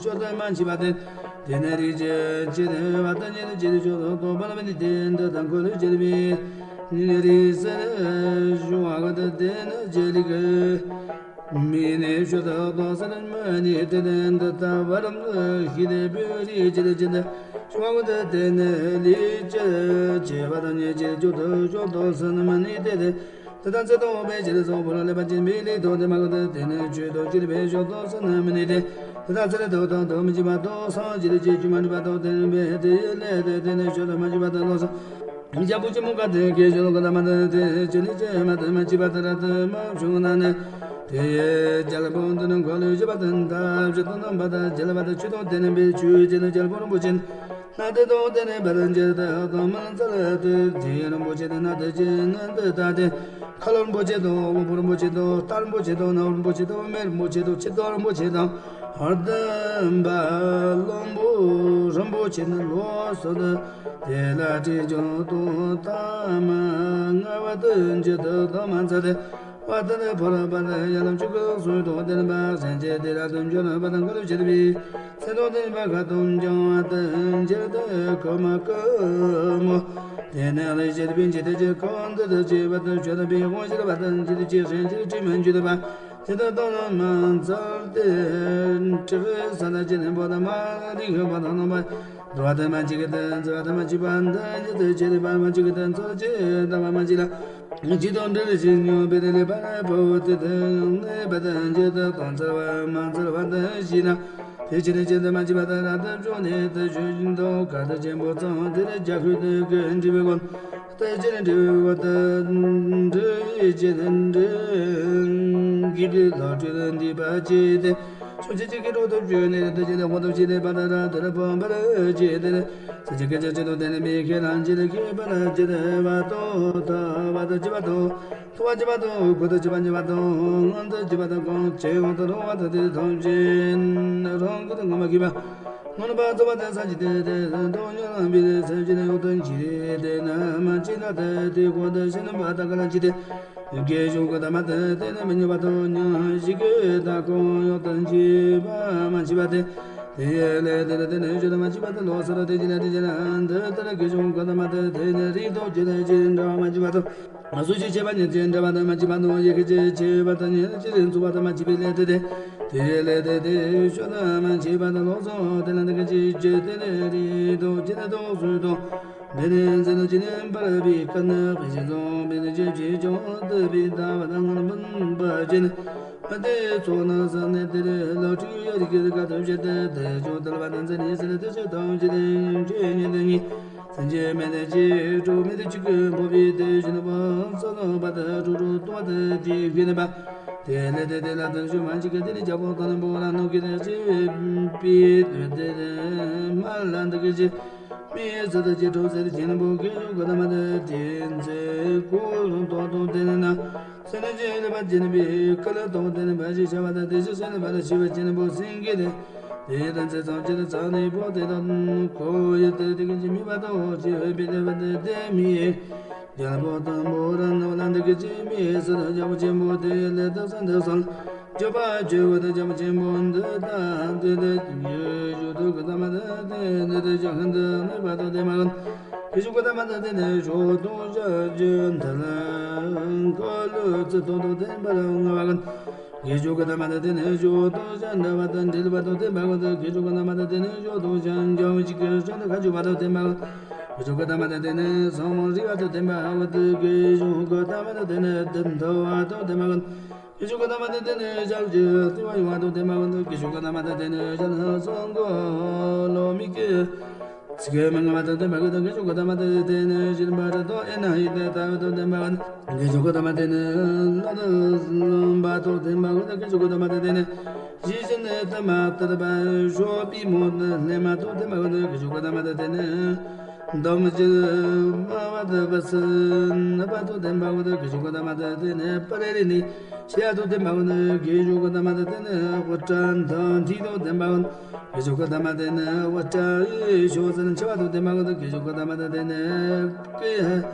ཤོ་དང་མ་མཆིས་པ་དེ། དེ་ནས་རིགས་ཀྱི་ཆེད་དུ་བ་དང་ཉེ་དུ་ཆེད་དུ་ཆོས་སུ་གཏོགས་པ་ལ་མི་འདི་དེ་འདི་དང་འཁོར་ལོས་བྱེད་པའི་རིགས་སུ་ཞུ་བ་དེ་ནི་བྱེད་ལུགས་མི་ནི་ཆོས་སུ་གཏོགས་སུ་མི་ནི་དེ་ནི་འདི་ལྟ་བར་ཤེས་ཏེ་བོད་རིགས་ཀྱི་ལས་ཀྱི་འདི་ཞུ་བ་དེ་ནི་ལས་ཀྱི་བྱེད་པ་དང་ཉེ་ཆེད་ཆོས་སུ་ཆོས་གཏོགས་སུ་མི་ནི་དེ་དེ། དེ་དག་ཚེ་དང་འོག་པའི་ཕྱིར་སོགས་པོ་ལ་ལེགས་པར་བྱིན་པའི་ལས་དང་དེ་མ་གོ་ཏེ་དེ་ནི་ཆོས་དང་སྤྱོད་པའི་ཕྱོགས་དང་སོ་ནི་མི་ནུས་ཏེ། དེ་དག་ཚེ་རབས་དང་དོན་དུ་མི་འཇིགས་པ་དང་སངས་རྒྱས་ཀྱི་ཆོས་མ་འདྲེས་པ་དང་ལྡན་པའི་དེ་ཡི་ལས་དེ་དེ་ནི་ཆོས་དང་མ་འཇིགས་པ་དང་ལོག་སོ། རྒྱལ་པོ་ཆེན་མོ་ག་དེ་སྐད་ཅོག་ག་དམ་དེ་ཅི་ལས་ཅི་མ་དེ་མ་འཇིགས་པ་དེ་ར་དེ་མ་བྱུང་ན་ནི། དེ་ཡི་རྒྱལ་པོ་འདི་ནི་འཁོར་ལོས་སྒྱུར་བ་དང་འདབ་བཞི་དང་རྣམ་པ་དང་རྒྱལ་བ་དང་ཆོས་དང་ལྡན་པའི་ཆོས་ཀྱི་ནི་རྒྱལ་པོ་རིན་པོ་ཆེ། ན་དེ་དང་དེ་ནས་བར་འགྱུར་དེ་དང་མི་འཚལ་དེ་དེ་རིན་པོ་ཆེ་དེ་ན་དེ་ཅི་ནི་འདི་ལྟ་སྟེ། ཁ་ལོ་རིན་པོ་ཆེ་དང་དབང་པོ་རིན་པོ་ཆེ་དང་རྟ་རིན་པོ་ཆེ་དང་སྣ་རིན་པོ་ཆེ་དང་མེ་རིན་པོ་ཆེ་དང་ཆུ་ཏོག་རིན་པོ་ཆེ་དང་ཧར་ལྡན་པ་གླང་པོ་རིན་པོ་ཆེ་ནི་ལོགས་སུ་དེ་དེ་ལ་དྲི་བྱུང་དང་ཐ་མ་ལྔ་བ་དུ་འགྱུར་དུ་དང་མ་འཚལ་ཏེ། བ་དེ་ནི་ཕོ་རབ་པ་ལ་ཡ་ལམ་ཆུ་ཀུན་སོང་དང་ལྡན་པ་སེམས་ཅན་དེ་ར་དུ་འབྱོར་བ་དང་འཁོར་ལོས་སྒྱུར་བའི། སེམས་དང་ལྡན་པ་ཁ་དོག་འཇམ་བ་དང་འཇིག་རྟེན་ཁོ་མ་ཀུ་མོ། དེ་ནས་ལས་བྱེད་པའི་འཇིག་རྟེན་གྱི་ཁམས་འདི་དུ་སྐྱེ་བ་དང་ཆོས་དམ་པའི་དབང་ཤེས་པ་དང་འཇིག་རྟེན་གྱི་སེམས་ཀྱི་དྲི་མ་འཇུག་པ། དེ་དག་དང་ནི་མ་འཚལ་ཏེ། དྲི་བའི་ས་དང་ཅི་ནས་འབོ་དང་མ་རིག་ཤོད་པ་དང་རྣམ་པ། འདུལ་བ་དང་མ་གཅིག་གི་དོན་འཚོལ་བ་དང་མ་གཅིག་པ་འདི་ཉིད་དུ་བྱེད་པ་མ་གཅིག་གི་དོན་འཚོལ་ཅི་ལྟ་བ་མ་གཅིག་ལ། ཇི་ལྟར་འདྲ་ཞིག་སྙོམས་པའི་ལས་པ་ལ་ཕོ་བོ་དེ་དང་གནས་པ་དང་ཇི་ལྟར་དང་འཚལ་བ་མ་འཚལ་བ་དང་ཞེ་ན། དེ་ཕྱིར་ཇི་ལྟར་མ་མཆིས་པ་དང་རབ་ཏུ་བྱུང་ནས་དེ་ཞུ་བཞིན་དུ་གར་དང་ཆེན་པོ་ཚང་དེར་རྒྱ་ཁུལ་དུ་ཀུན་འདྲི་བའི་སྒོ་ནས། དེ་ཕྱིར་འདྲི་བའི་སྒོ་དུ་འདྲི་ཡི་ཇི་ལྟར་འདྲི་གི་དུས་ལ་སྤྲུལ་འདུས་པ་ཅི་སྟེ། ཕྱོགས་བཅུ་གཅིག་གི་གྲོགས་སུ་བྱོན་ནས་དེ་ཕྱིར་དབང་དུ་བྱས་ནས་བར་དུ་རབ་ཏུ་ཕོངས་པར་བྱས་ཏེ། སེམས་ཅན་སྐད་ཅིག་གཅིག་ཏུ་བསྟན་པའི་ཁས་བླངས་ཀྱིས་ལེགས་ཤེས་པར་བགྱིས་པ་དང་ཐོས་པ་དང་བྱིས་པ་དང་ཐོས་པ་བྱིས་པ་དང་གོ་ཏུ་བྱིས་པ་བྱིས་པ་དང་ངང་དུ་བྱིས་པ་དང་གང་ཇི་ཡོང་དུ་རུང་བ་དང་དེ་ཐམས་ཅད་རང་ཁུར་དུ་ངོ་མ་ཤེས་པ། ངོ་ནི་པ་ཚོགས་པ་དང་སངས་རྒྱས་ཏེ་དེ་དང་ཡང་ལམ་པའི་སེམས་ཅན་ཡོངས་སུ་འཇིག་དེ་ན་མ་ཅི་ན་དེ་དེ་ཁོ་དང་ཤེས་ནི་པ་དང་ག་ལ་འཇིག་དེ། དགེ་སྦྱོང་གི་དམ་དེ་དེ་ནི་མི་ཉམས་པ་དང་ཉམས་ཤིང་གི་དག་ཁོང་ཡོངས་སུ་འཇིག་པ་མ་མཆིས་པ་སྟེ། དེ་ཡི་ལས་དེ་ལ་དེ་ནི་བརྗོད་དུ་མ་མཆིས་པ་དེ་ལོགས་སུ་དེ་ཅི་ལ་དེ་ཅི་ན་འདི་ལྟར་དགེ་སྦྱོང་གི་དམ་དེ་དེ་ནི་རིགས་དང་རྒྱུད་ལ་ཅི་འདྲ་བ་མ་མཆིས་པ་དང་། སུ་ཞིག་བྱས་པ་ཉིད་ཀྱིས་འདྲ་བ་དང་མ་མཆིས་པ་དང་ཡི་གེ་ཅིག་བྱས་པ་དང་ཉིད་ཅིག་འཚོ་བ་དང་མ་མཆིས་པའི་ལས་དེ་སྟེ། དེ་ཡི་ལས་དེ་དེ་བརྗོད་དུ་མ་མཆིས་པ་དེ་ལོགས་སུ་དེ་ལ་འདི་སྐད་ཅེས་བརྗོད་དེ་ནི་རིགས་དང་རྒྱུད་དང་སོ་དང་། འདི་ནི་མཛད་ནི་ཇི་སྙེད་པར་བའི་ཀུན་ནས་སྤེལ་ཞིང་བཟང་པོའི་ནི་ཆོས་ཀྱི་ཀྱང་བསྟོད་པའི་ལྟ་བ་དང་སྔོན་འབུམ་པ་ཅན། མི་དེ་ཚོགས་རྣམས་སུ་གནས་དེར་ལོ་དྲུག་ཡོད་རིགས་ཀྱི་ཁ་ཐུབ་བྱེད་དེ་དེ་ཀྱང་དལ་བ་དང་མཛེ་ནད་སྲིན་དེ་ཚོ་དང་བཅས་ཏེ་འདྲེ་ཉིད་དུ་ཉེ། སེམས་ཅན་མི་དེ་ཅི་དྲུག་མི་དེ་གཅིག་གི་འཕོ་བའི་དེ་བཞིན་པ་ས་དང་བ་དང་དྲུག་དྲུག་ཏུ་བ་དང་དེའི་མཁས་པ། དེ་ལས་དེ་དེ་ལ་དོན་ཞུ་མ་གཅིག་གི་དེ་ནི་རྒྱལ་པོ་དང་ནི་བོ་ར་ནུ་གི་དེ་ཅི་པའི་དེ་དེ་མ་ལ་འདི་གི་ཅི། མིའི་ཚུལ་དུ་ཅི་གྲོགས་ཟེར་ཆེན་པོ་གི་ཡུག་གི་ཐ་མ་དེ་དེ་མཛད་ཀུན་ཏོག་ཏོ་དེ་ནི་ན། སེམས་ཅན་ལེགས་པར་བྱིན་པའི་ཀུན་ཏོག་དེ་ནི་འབའ་ཞིག་བྱ་བ་དང་དེ་བཞིན་སེམས་ལེགས་པར་ཤེས་པའི་ཆེན་པོ་སེང་གེ་དེ། དེ་དང་ཚེ་ཚང་ཅི་ལ་ཚང་ནི་པོ་དེ་དང་ཁོ་ཡི་དེ་དེ་གི་ཅི་མི་བ་དང་ཅི་འོས་པའི་དེ་བ་དེ་དེ་མི་ཡི། རྒྱལ་པོ་དང་བོ་ར་ནུ་ལ་འདི་གི་ཅི་མི་ཡི་སུ་དང་རྒྱལ་པོ་ཆེན་པོ་དེ་ཡི་ལས་དང་སེམས་དང་སོང་། སྤྱོད་པ་སྤྱོད་པ་དང་རྒྱ་མཚོ་ཆེན་པོ་འདི་དག་འདི་དེ་ཡོད་ཞུ་དུ་ཀ་ད་མ་དེ་དེ་འདི་དེ་ཇ་ཧན་དུ་གནས་པ་དང་དེ་མ་གན། ཀི་ཤུ་ཀ་ད་མ་དེ་དེ་ནས་ཞོ་དུང་ཞ་ཇོ་འཐལ་ཀ་ལུ་ཙི་ཏོ་དོ་དེ་པ་ར་ང་བ་གན། ཀི་ཤུ་ཀ་ད་མ་དེ་དེ་ནས་ཞོ་དུང་ཞ་འདྲ་བ་དང་འདྲིལ་བ་དང་དེ་མ་གན། ཀི་ཤུ་ཀ་ད་མ་དེ་དེ་ནས་ཞོ་དུང་ཞ་འཇམ་ཅིག་གི་ཤ་འདི་ཁ་ཆུ་བ་དང་དེ་མ་གན། ཀི་ཤུ་ཀ་ད་མ་དེ་དེ་ནས་ས་མོ་རི་བ་དང་དེ་མ་ཧ་བ་དེ་ཀི་ཤུ་ཀ་ད་མ་དེ་དེ་ནས་དེ་འཐལ་བ་དང་དེ་མ་གན། ཀི་ཤུ་ཀ་ད་མ་དེ་དེ་ནས་ཞལ་གྱི་ལྟེ་བ་ཡོང་བ་དང་དེ་མ་གན། ཀི་ཤུ་ཀ་ད་མ་དེ་དེ་ནས་ཞལ་སོང་གོ་ལོ་མིག་གི་ཚིག་གི་མི་ང་བ་དང་དེ་མ་གན། ཀི་ཤུ་ཀ་ད་མ་དེ་དེ་ནས་ཞིར་འབར་དང་ཨེ་ན་ཡི་དེ་ལྟ་བ་དང་དེ་མ་གན། ཀི་ཤུ་ཀ་ད་མ་དེ་ནས་ལོ་དང་ལོ་འབའ་དང་དེ་མ་གན། ཀི་ཤུ་ཀ་ད་མ་དེ་དེ་ནས་ཞི་ཞི་ནས་ད་མ་ཏར་བ་ཞོ་པི་མོ་ནི་ལེ་མ་དང་དེ་མ་གན། ཀི་ཤུ་ཀ་ད་མ་དེ་དེ་ནས་འདམ་གྱི་མ་བ་དེ་བ་སི་ནི་བ་དང་དེ་མ་གན། ཀི་ཤུ་ཀ་ད་མ་དེ་དེ་ནས་པ་རེ་རི་ནི་ཤ་དང་དེ་མ་གན། ཀི་ཤུ་ཀ་ད་མ་དེ་དེ་ནས་བ་ཏྲ་འདམ་ཐི་དང་དེ་མ་གན། ཀི་ཤུ་ཀ་ད་མ་དེ་ནས་བ་ཏྲ་ཡི་ཤོ་ཟན་ཆ་བ་དང་དེ་མ་གན། ཀི་ཤུ་ཀ་ད་མ་དེ་དེ་ནས་ཀི་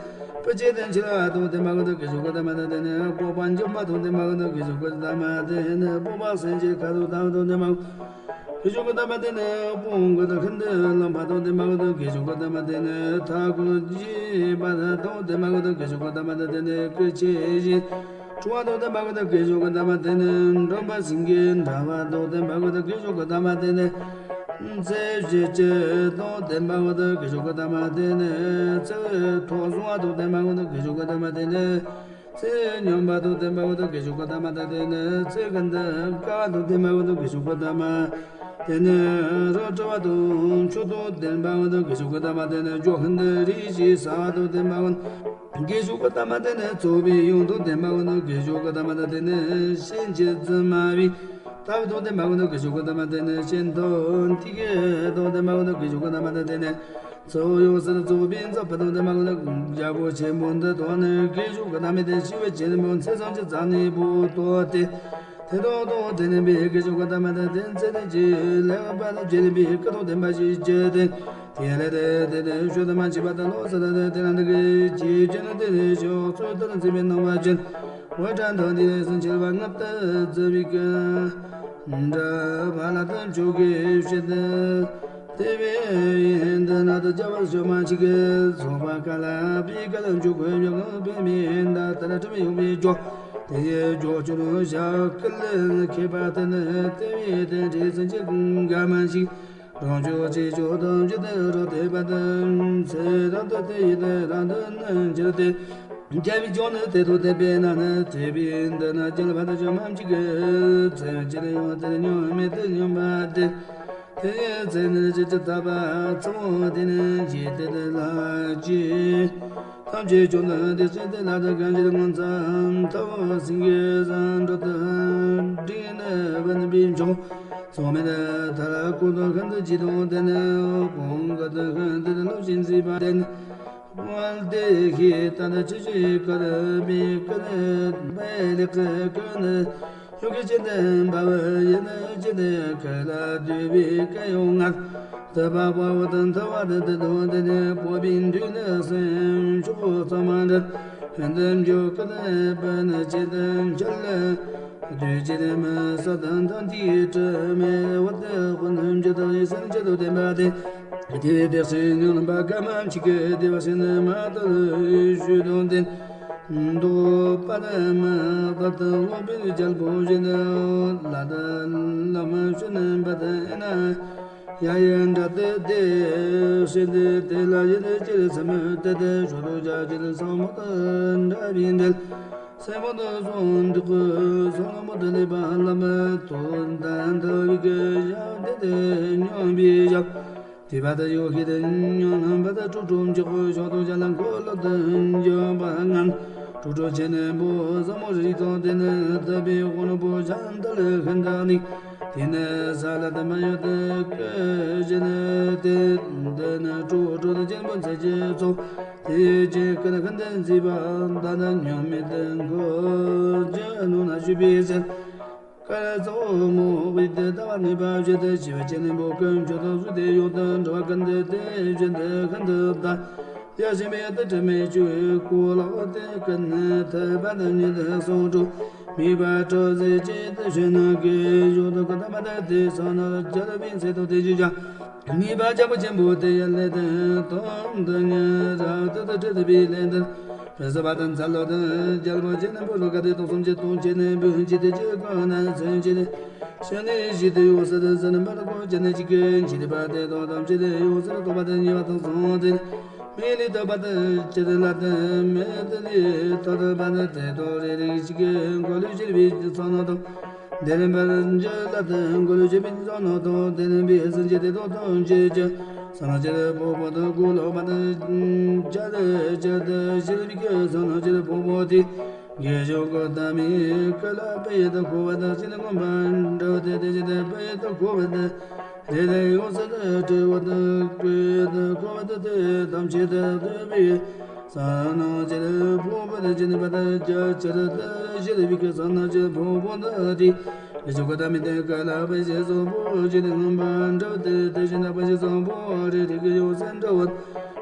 པ་ཅེ་དང་ཆི་ར་དང་དེ་མ་གན། ཀི་ཤུ་ཀ་ད་མ་དེ་དེ་ནས་སྤོབས་པ་འཇོམས་པ་དང་དེ་མ་གན། ཀི་ཤུ་ཀ་ད་མ་དེ་ནས་སྤོབས་པ་སེང་གེ་ཁ་དང་དང་དང་དེ་མ་གན། ཀི་ཤུ་ཀ་ད་མ་དེ་ནས་སྤོང་གི་དང་ཤིན་ཏུ་ལམ་པ་དང་དེ་མ་གན། ཀི་ཤུ་ཀ་ད་མ་དེ་ནས་ཐ་གུ་ཇི་པ་དང་དེ་མ་གན། ཀི་ཤུ་ཀ་ད་མ་དེ་དེ་ནས་ཀི་ཆེ་ཞི་ཁྲུ་བ་དང་དེ་མ་གན། ཀི་ཤུ་ཀ་ད་མ་དེ་ནས་འགྲམ་པ་སེང་གེ་འདྲ་བ་དང་དེ་མ་གན། ཀི་ཤུ་ཀ་ད་མ་དེ་ནས་ཚེ་ཞི་ཅི་དང་དེ་མ་གན། ཀི་ཤུ་ཀ་ད་མ་དེ་ནས་ཚེ་ཐོག་སོང་བ་དང་དེ་མ་གན། ཀི་ཤུ་ཀ་ད་མ་དེ་ནས་ཚེ་སྙོམས་པ་དང་དེ་མ་གན། ཀི་ཤུ་ཀ་ད་མ་དེ་དེ་ནས་ཚེ་ག་འདི་ཀ་དང་དེ་མ་གན། ཀི་ཤུ་ཀ་ད་མ་དེ་ནས་རོ་བྲོ་བ་དང་ཆུ་དང་དེ་མ་གན། ཀི་ཤུ་ཀ་ད་མ་དེ་ནས་ཇོ་ཧན་དི་རི་ཞི་ས་དང་དེ་མ་གན། ཀི་ཤུ་ཀ་ད་མ་དེ་ནས་ཚོགས་པའི་ཡུམ་དང་དེ་མ་གན། ཀི་ཤུ་ཀ་ད་མ་དེ་དེ་ནས་ཤིན་ཅི་ཙི་མ་བི་ཏ་བུ་དང་དེ་མ་གན། ཀི་ཤུ་ཀ་ད་མ་དེ་ནས་ཤིན་ཏོ་ཏི་ཀེ་དང་དེ་མ་གན། ཀི་ཤུ་ཀ་ད་མ་དེ་དེ་ནས་ཚོགས་ཡོད་སར་ཚོགས་པའི་མཛད་པ་དང་དེ་མ་གན། རྒྱལ་པོ་ཆེན་པོ་འདི་དག་ནི་ཀི་ཤུ་ཀ་ད་མ་དེ་ཤི་བ་ཆེན་པོ་ཚེ་བཟང་གི་རྩ་ནས་བུ་ཏོ་སྟེ། དེ་དག་དང་དེ་ནས་པའི་ཀི་ཤུ་ཀ་ད་མ་དེ་དེ་ཚེ་དེ་ཅི་ལེགས་པ་དང་བྱེད་པའི་སྐུ་དང་ལྡན་པ་ཞིག་བྱེད་དེ། དེ་ལས་དེ་དེ་དེ་ཤོད་དུ་མ་མཆིས་པ་དང་ལོག་སོ་དེ་དེ་ལ་འདི་གི་ཇི་བྱེད་ན་དེ་ནས་ཤོག་ཚོད་ལྟར་འཛིན་པའི་སྣང་བ་ཅན། འོད་གྲགས་མདངས་ལྡན་སེང་ཆེན་པ་ལྔ་བརྡལ་མཛད་པའི་སྐུ། འདྲ་བ་ལ་དམ་ཆོས་ཀྱི་བཤད་དེ། དེ་བས་ཡིན་འདི་ན་དུ་བྱ་བར་ཤོ་མ་ཅིག་གི་ཚོགས་པ་ག་ལ་པའི་ག་ལ་འཇུག་གོ་ཡོང་པའི་མི་འདའ་དེ་ལ་དྲི་མི་ཡོང་བའི་ཇོ། དེ་ཡི་ཇོ་ཆུ་ལོ་ཞག་ཀི་ལ་མཁས་པ་དེ་ནི་དེ་བས་དེ་འདྲའི་སེང་ཆེན་ག་མ་ཞིག་རང་ཕྱོགས་ཅི་ཕྱོགས་དང་ཇི་ལྟར་རོ་དེ་བ་དང་ཚེ་རང་དུ་དེ་ཡི་དེ་རང་དུ་ནི་འགྱུར་ཏེ། རྒྱལ་བའི་ལྗོངས་ནི་དེ་དང་ལྡན་པས་ན་ནི་དེ་བས་འདི་ན་རྒྱལ་བ་དང་ཇོ་མ་མཆིས་ཀྱི་ཚེ་ཇི་ལ་ཡོང་དེར་སྙོམས་མེད་དུ་སྙོམས་པ་སྟེ། དེ་ཡི་ཚེ་ནི་ཇི་ཇི་ལྟ་བ་ཚ་བོ་དེ་ནི་ཇི་དེ་དེ་ལ་ཇི། ཐམས་ཅད་ཀྱང་ནི་དེ་ཕྱིར་དེ་ལ་དེ་གང་ཞིག་ངོ་མཚར་ཐབས་སེང་གེ་བཟང་འགྲོ་དང་འདྲེས་ནས་བུད་པའི་མཆོག་ཚོགས་མེད་ཐར་ཀུན་ཏུ་ཤིན་ཏུ་ཇི་དང་དེ་ནི་གོང་གི་དེ་ཤིན་ཏུ་བསླབ་ཅིང་གཟིགས་པ་དེ་ནི་དཔལ་དེ་ཤེས་ལྟ་ན་ཅི་ཞིག་དཀར་བའི་སྐུ་ནི་པའི་ལེགས་སྐུ་ནི། ཡུལ་གྱི་ཇི་ལྟར་འབར་བ་ཡི་ནི་ཇི་ལྟར་ཁ་ལ་འདུས་པའི་སྐད་ཡང་ངར། ཐུབ་པ་དཔའ་བོ་དང་ཐུབ་པ་དང་དེ་དང་དེ་ནས་སྤོབས་པའི་མདུན་ནས་སེམས་མཆོག་གཙང་མ་འདྲ། ཧན་དུ་འཇོག་ཀུན་པ་ནི་ཇི་ལྟར་འཆར་ལ། དུས་ཇི་ལྟར་མི་ཟད་དང་ཐང་ཐིག་དྲི་མེད་བར་དུ་དཔུང་འཇུག་དང་ཡི་སེམས་ཇི་ལྟར་ལྡན་པ་དེ། དེ་བས་དེ་བཞིན་ཉོན་པ་ག་མ་མཆིས་ཀྱི་དེ་བ་ཞིག་ནི་མ་ལྟར་ཞུ་དང་ལྡན། འདོད་པ་དང་མི་རྟག་ཏུ་ལོག་པའི་རྒྱལ་པོ་བཞིན་དུ་ལ་དང་ལ་མ་བྱོན་པ་དང་ཨེ་ན་ཡ་ཡི་འདྲ་སྟེ་དེ་བཞིན་དུ་དེ་ལ་ཡིད་ཆེས་སེམས་མོས་ཏེ་དེ་ཞོ་དུ་བྱ་ཅི་ལ་སང་མོ་དང་འདྲ་བའི་འབྲེལ། སེམས་མོ་དང་སོང་འདུག་གི་སོང་མོ་དང་ལེགས་པ་ལ་མ་དོན་དང་འདྲ་བའི་གི་ཡང་དེ་དེ་སྙོམས་པའི་ཞབས། དེ་བ་དང་ཡོ་ཧི་དང་ཉོན་པ་དང་ཀྲུ་ཀྲུ་འཇོག་གོ་ཤོག་དང་ཅ་ལ་འཁོར་ལོ་དང་འཇོག་པ་ངན། ཀྲུ་ཀྲུ་ཆེན་པོ་ཟབ་མོ་རིགས་དང་ལྡན་ནི་ཐུབ་པའི་དབང་པོ་བྱང་ཐལ་ལ་ཤིན་ཏུ་ནི། དེ་ནི་ས་ལ་དམ་ཡོད་དུ་ཀུན་བཞིན་དེ་འདི་ནི་ཀྲུ་ཀྲུ་དང་ཆེན་པོ་མཛད་ཀྱི་ཚོགས། དེ་ཡི་རྗེས་ཀུན་ཤིན་ཏུ་མཛེས་པ་ད་ནི་ཉམས་མེད་དུ་འཁོར་གྱི་ནང་ན་བཞུགས་པའི་ཚེ། དཀར་གཙོ་བོ་མོ་བའི་དེ་ལྟ་བ་ངེས་པ་བཞེད་དེ་ཞི་བ་ཆེན་པོ་ཀུན་མཆོག་ཏུ་གཟིགས་ཏེ་ཡོད་དུ་འགྲོ་བ་ཀུན་ཏུ་དེ་བཞིན་དུ་ཤིན་ཏུ་དག་ཡ་ཞིང་མེད་དུ་དྲི་མེད་ཆོས་སྐུ་ལགས་ཏེ་ཀུན་ནས་ཐུབ་པ་ནི་ཉིད་དུ་གསུངས་འགྲོ། དམིགས་པ་སྤྲོ་ཟེར་ཅེས་དེ་བྱོན་ནོ་གི་གཞུང་དུ་ཀ་ཏ་མ་ཏ་དེ་སོང་ནོ་རྒྱལ་བའི་ཚེ་ཐོག་དེ་བཞིན་ཀྱང་དམིགས་པ་རྒྱལ་པོ་ཆེན་པོ་དེ་ཡར་ལས་དེ་དོན་དུ་ཉེ་རབ་ཏུ་དུ་བྲི་ཏུ་བའི་ལན་དུ་བོད་སོ་བ་དང་འཚལ་ལོ་དང་རྒྱལ་པོ་ཆེ་ནི་བུ་རུ་ཀ་དེ་དོག་གསུམ་གྱི་དོན་བྱེད་ནས་འབུལ་གྱི་དེ་ཅི་གང་ན་མཚོན་བྱེད་ནས་ཤི་དེ་ཡོད་སྲིད་དུ་ཟིན་པར་གོ་བྱེད་ནས་ཅི་གི་འཇིག་པ་དེ་དོན་དམ་བྱེད་དེ་ཡོད་སྲིད་དོགས་པ་དེ་ཉེ་བ་དང་སོང་དེ། མི་ལུས་ཐོབ་པ་དང་སྤྱིར་ལ་དང་མི་དེ་ལུས་ཐོབ་པ་དང་དེ་དོ་རེ་རེ་ཞིག་གི་འགོ་ལུས་ཕྱིར་བའི་བསམ་མནོ་དང་། དེ་རིམ་པར་འཇུག་ལ་དང་འགོ་ལུས་ཕྱིར་བའི་བསམ་མནོ་དང་དེ་རིམ་པའི་སེམས་ཅན་དེ་དོ་དང་བཅས་ཀྱི་བསམ་མནོ་ཅིར་ཕུང་པོ་དང་གུ་ལོག་པ་དང་བཅས་ཏེ་ཅིར་དུ་ཕྱིར་བའི་གི་བསམ་མནོ་ཅིར་ཕུང་པོ་དེ། དགེ་སྦྱོར་གོ་ཏ་མའི་ཀུན་ལ་པ་ཡི་དང་འཁོར་བ་དང་ཅི་ནས་མངོན་པར་འགྲོ་སྟེ་དེ་བཞིན་དུ་པ་ཡི་དང་འཁོར་བ་དང་། རེ་རེ་ཡོངས་སུ་དུ་སྤྲོ་བ་དང་ཀུན་དང་འཁོར་བ་དང་དེ་ཐམས་ཅད་དུ་ལྟོས་པའི་བསམ་མནོ་ཅིར་ཕུང་པོ་དང་ཅི་ནས་པ་དང་རྒྱ་ཆེར་དུ་བཞེད་པའི་བསམ་མནོ་ཅིར་ཕུང་པོ་དང་དེ། དགེ་སྦྱོར་གོ་ཏ་མའི་དེ་ཀ་ལ་པ་ཞེས་སོགས་པོ་ཅི་ནས་མངོན་པར་འགྲོ་སྟེ་དེ་བཞིན་དུ་པ་ཞེས་སོགས་པོ་རེ་རེ་གི་ཡོངས་སུ་འགྲོ་བ།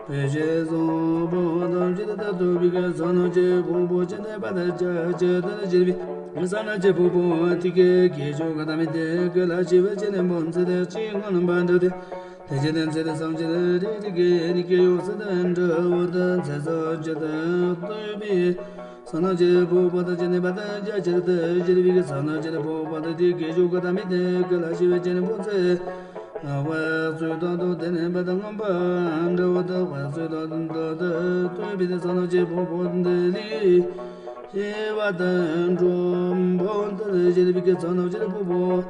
བོད་ཆེན་བཟང་པོ་ཐམས་ཅད་དུ་ཐུབ་པའི་བསམ་མནོ་ཅན་ཕུང་པོ་ཅན་ནས་པ་དང་བཅས་ཏེ་བཞེད་པའི་བསམ་མནོ་ཅན་ཕུང་པོ་དེ་ཀའི་དགེ་སྦྱོར་གོ་ཏ་མའི་དེ་ཀ་ལ་ཞེས་པ་ཅན་ནས་སྦོམ་ཚད་དེ་ཅིག་མངོན་པར་འགྲོ་སྟེ། དེ་ཅན་ནས་ཚད་དེ་བསམ་ཅན་རེ་རེ་གི་ནི་ཀའི་ཡོངས་སུ་འགྲོ་བ་དང་ཚད་བཟང་ཅན་དུ་ཐུབ་པའི་བསམ་མནོ་ཅན་ཕུང་པོ་དང་ཅན་ནས་པ་དང་རྒྱ་ཆེར་དུ་བཞེད་པའི་བསམ་མནོ་ཅན་ཕུང་པོ་དང་དེ་ཀའི་དགེ་སྦྱོར་གོ་ཏ་མའི་དེ་ཀ་ལ་ཞེས་པ་ཅན་ཕུང་ཚད། དབང་ཚུལ་དང་དུ་དེ་ནས་པ་དང་མངོན་པར་འགྲོ་བ་དང་དབང་ཚུལ་དང་དུ་ལྟོས་པའི་བསམ་མནོ་ཅན་ཕུང་པོ་འདི་ལས་སྐྱེ་བ་དང་འགྲོ་འཕང་དུ་བཞེད་པའི་བསམ་མནོ་ཅན་ཕུང་པོ།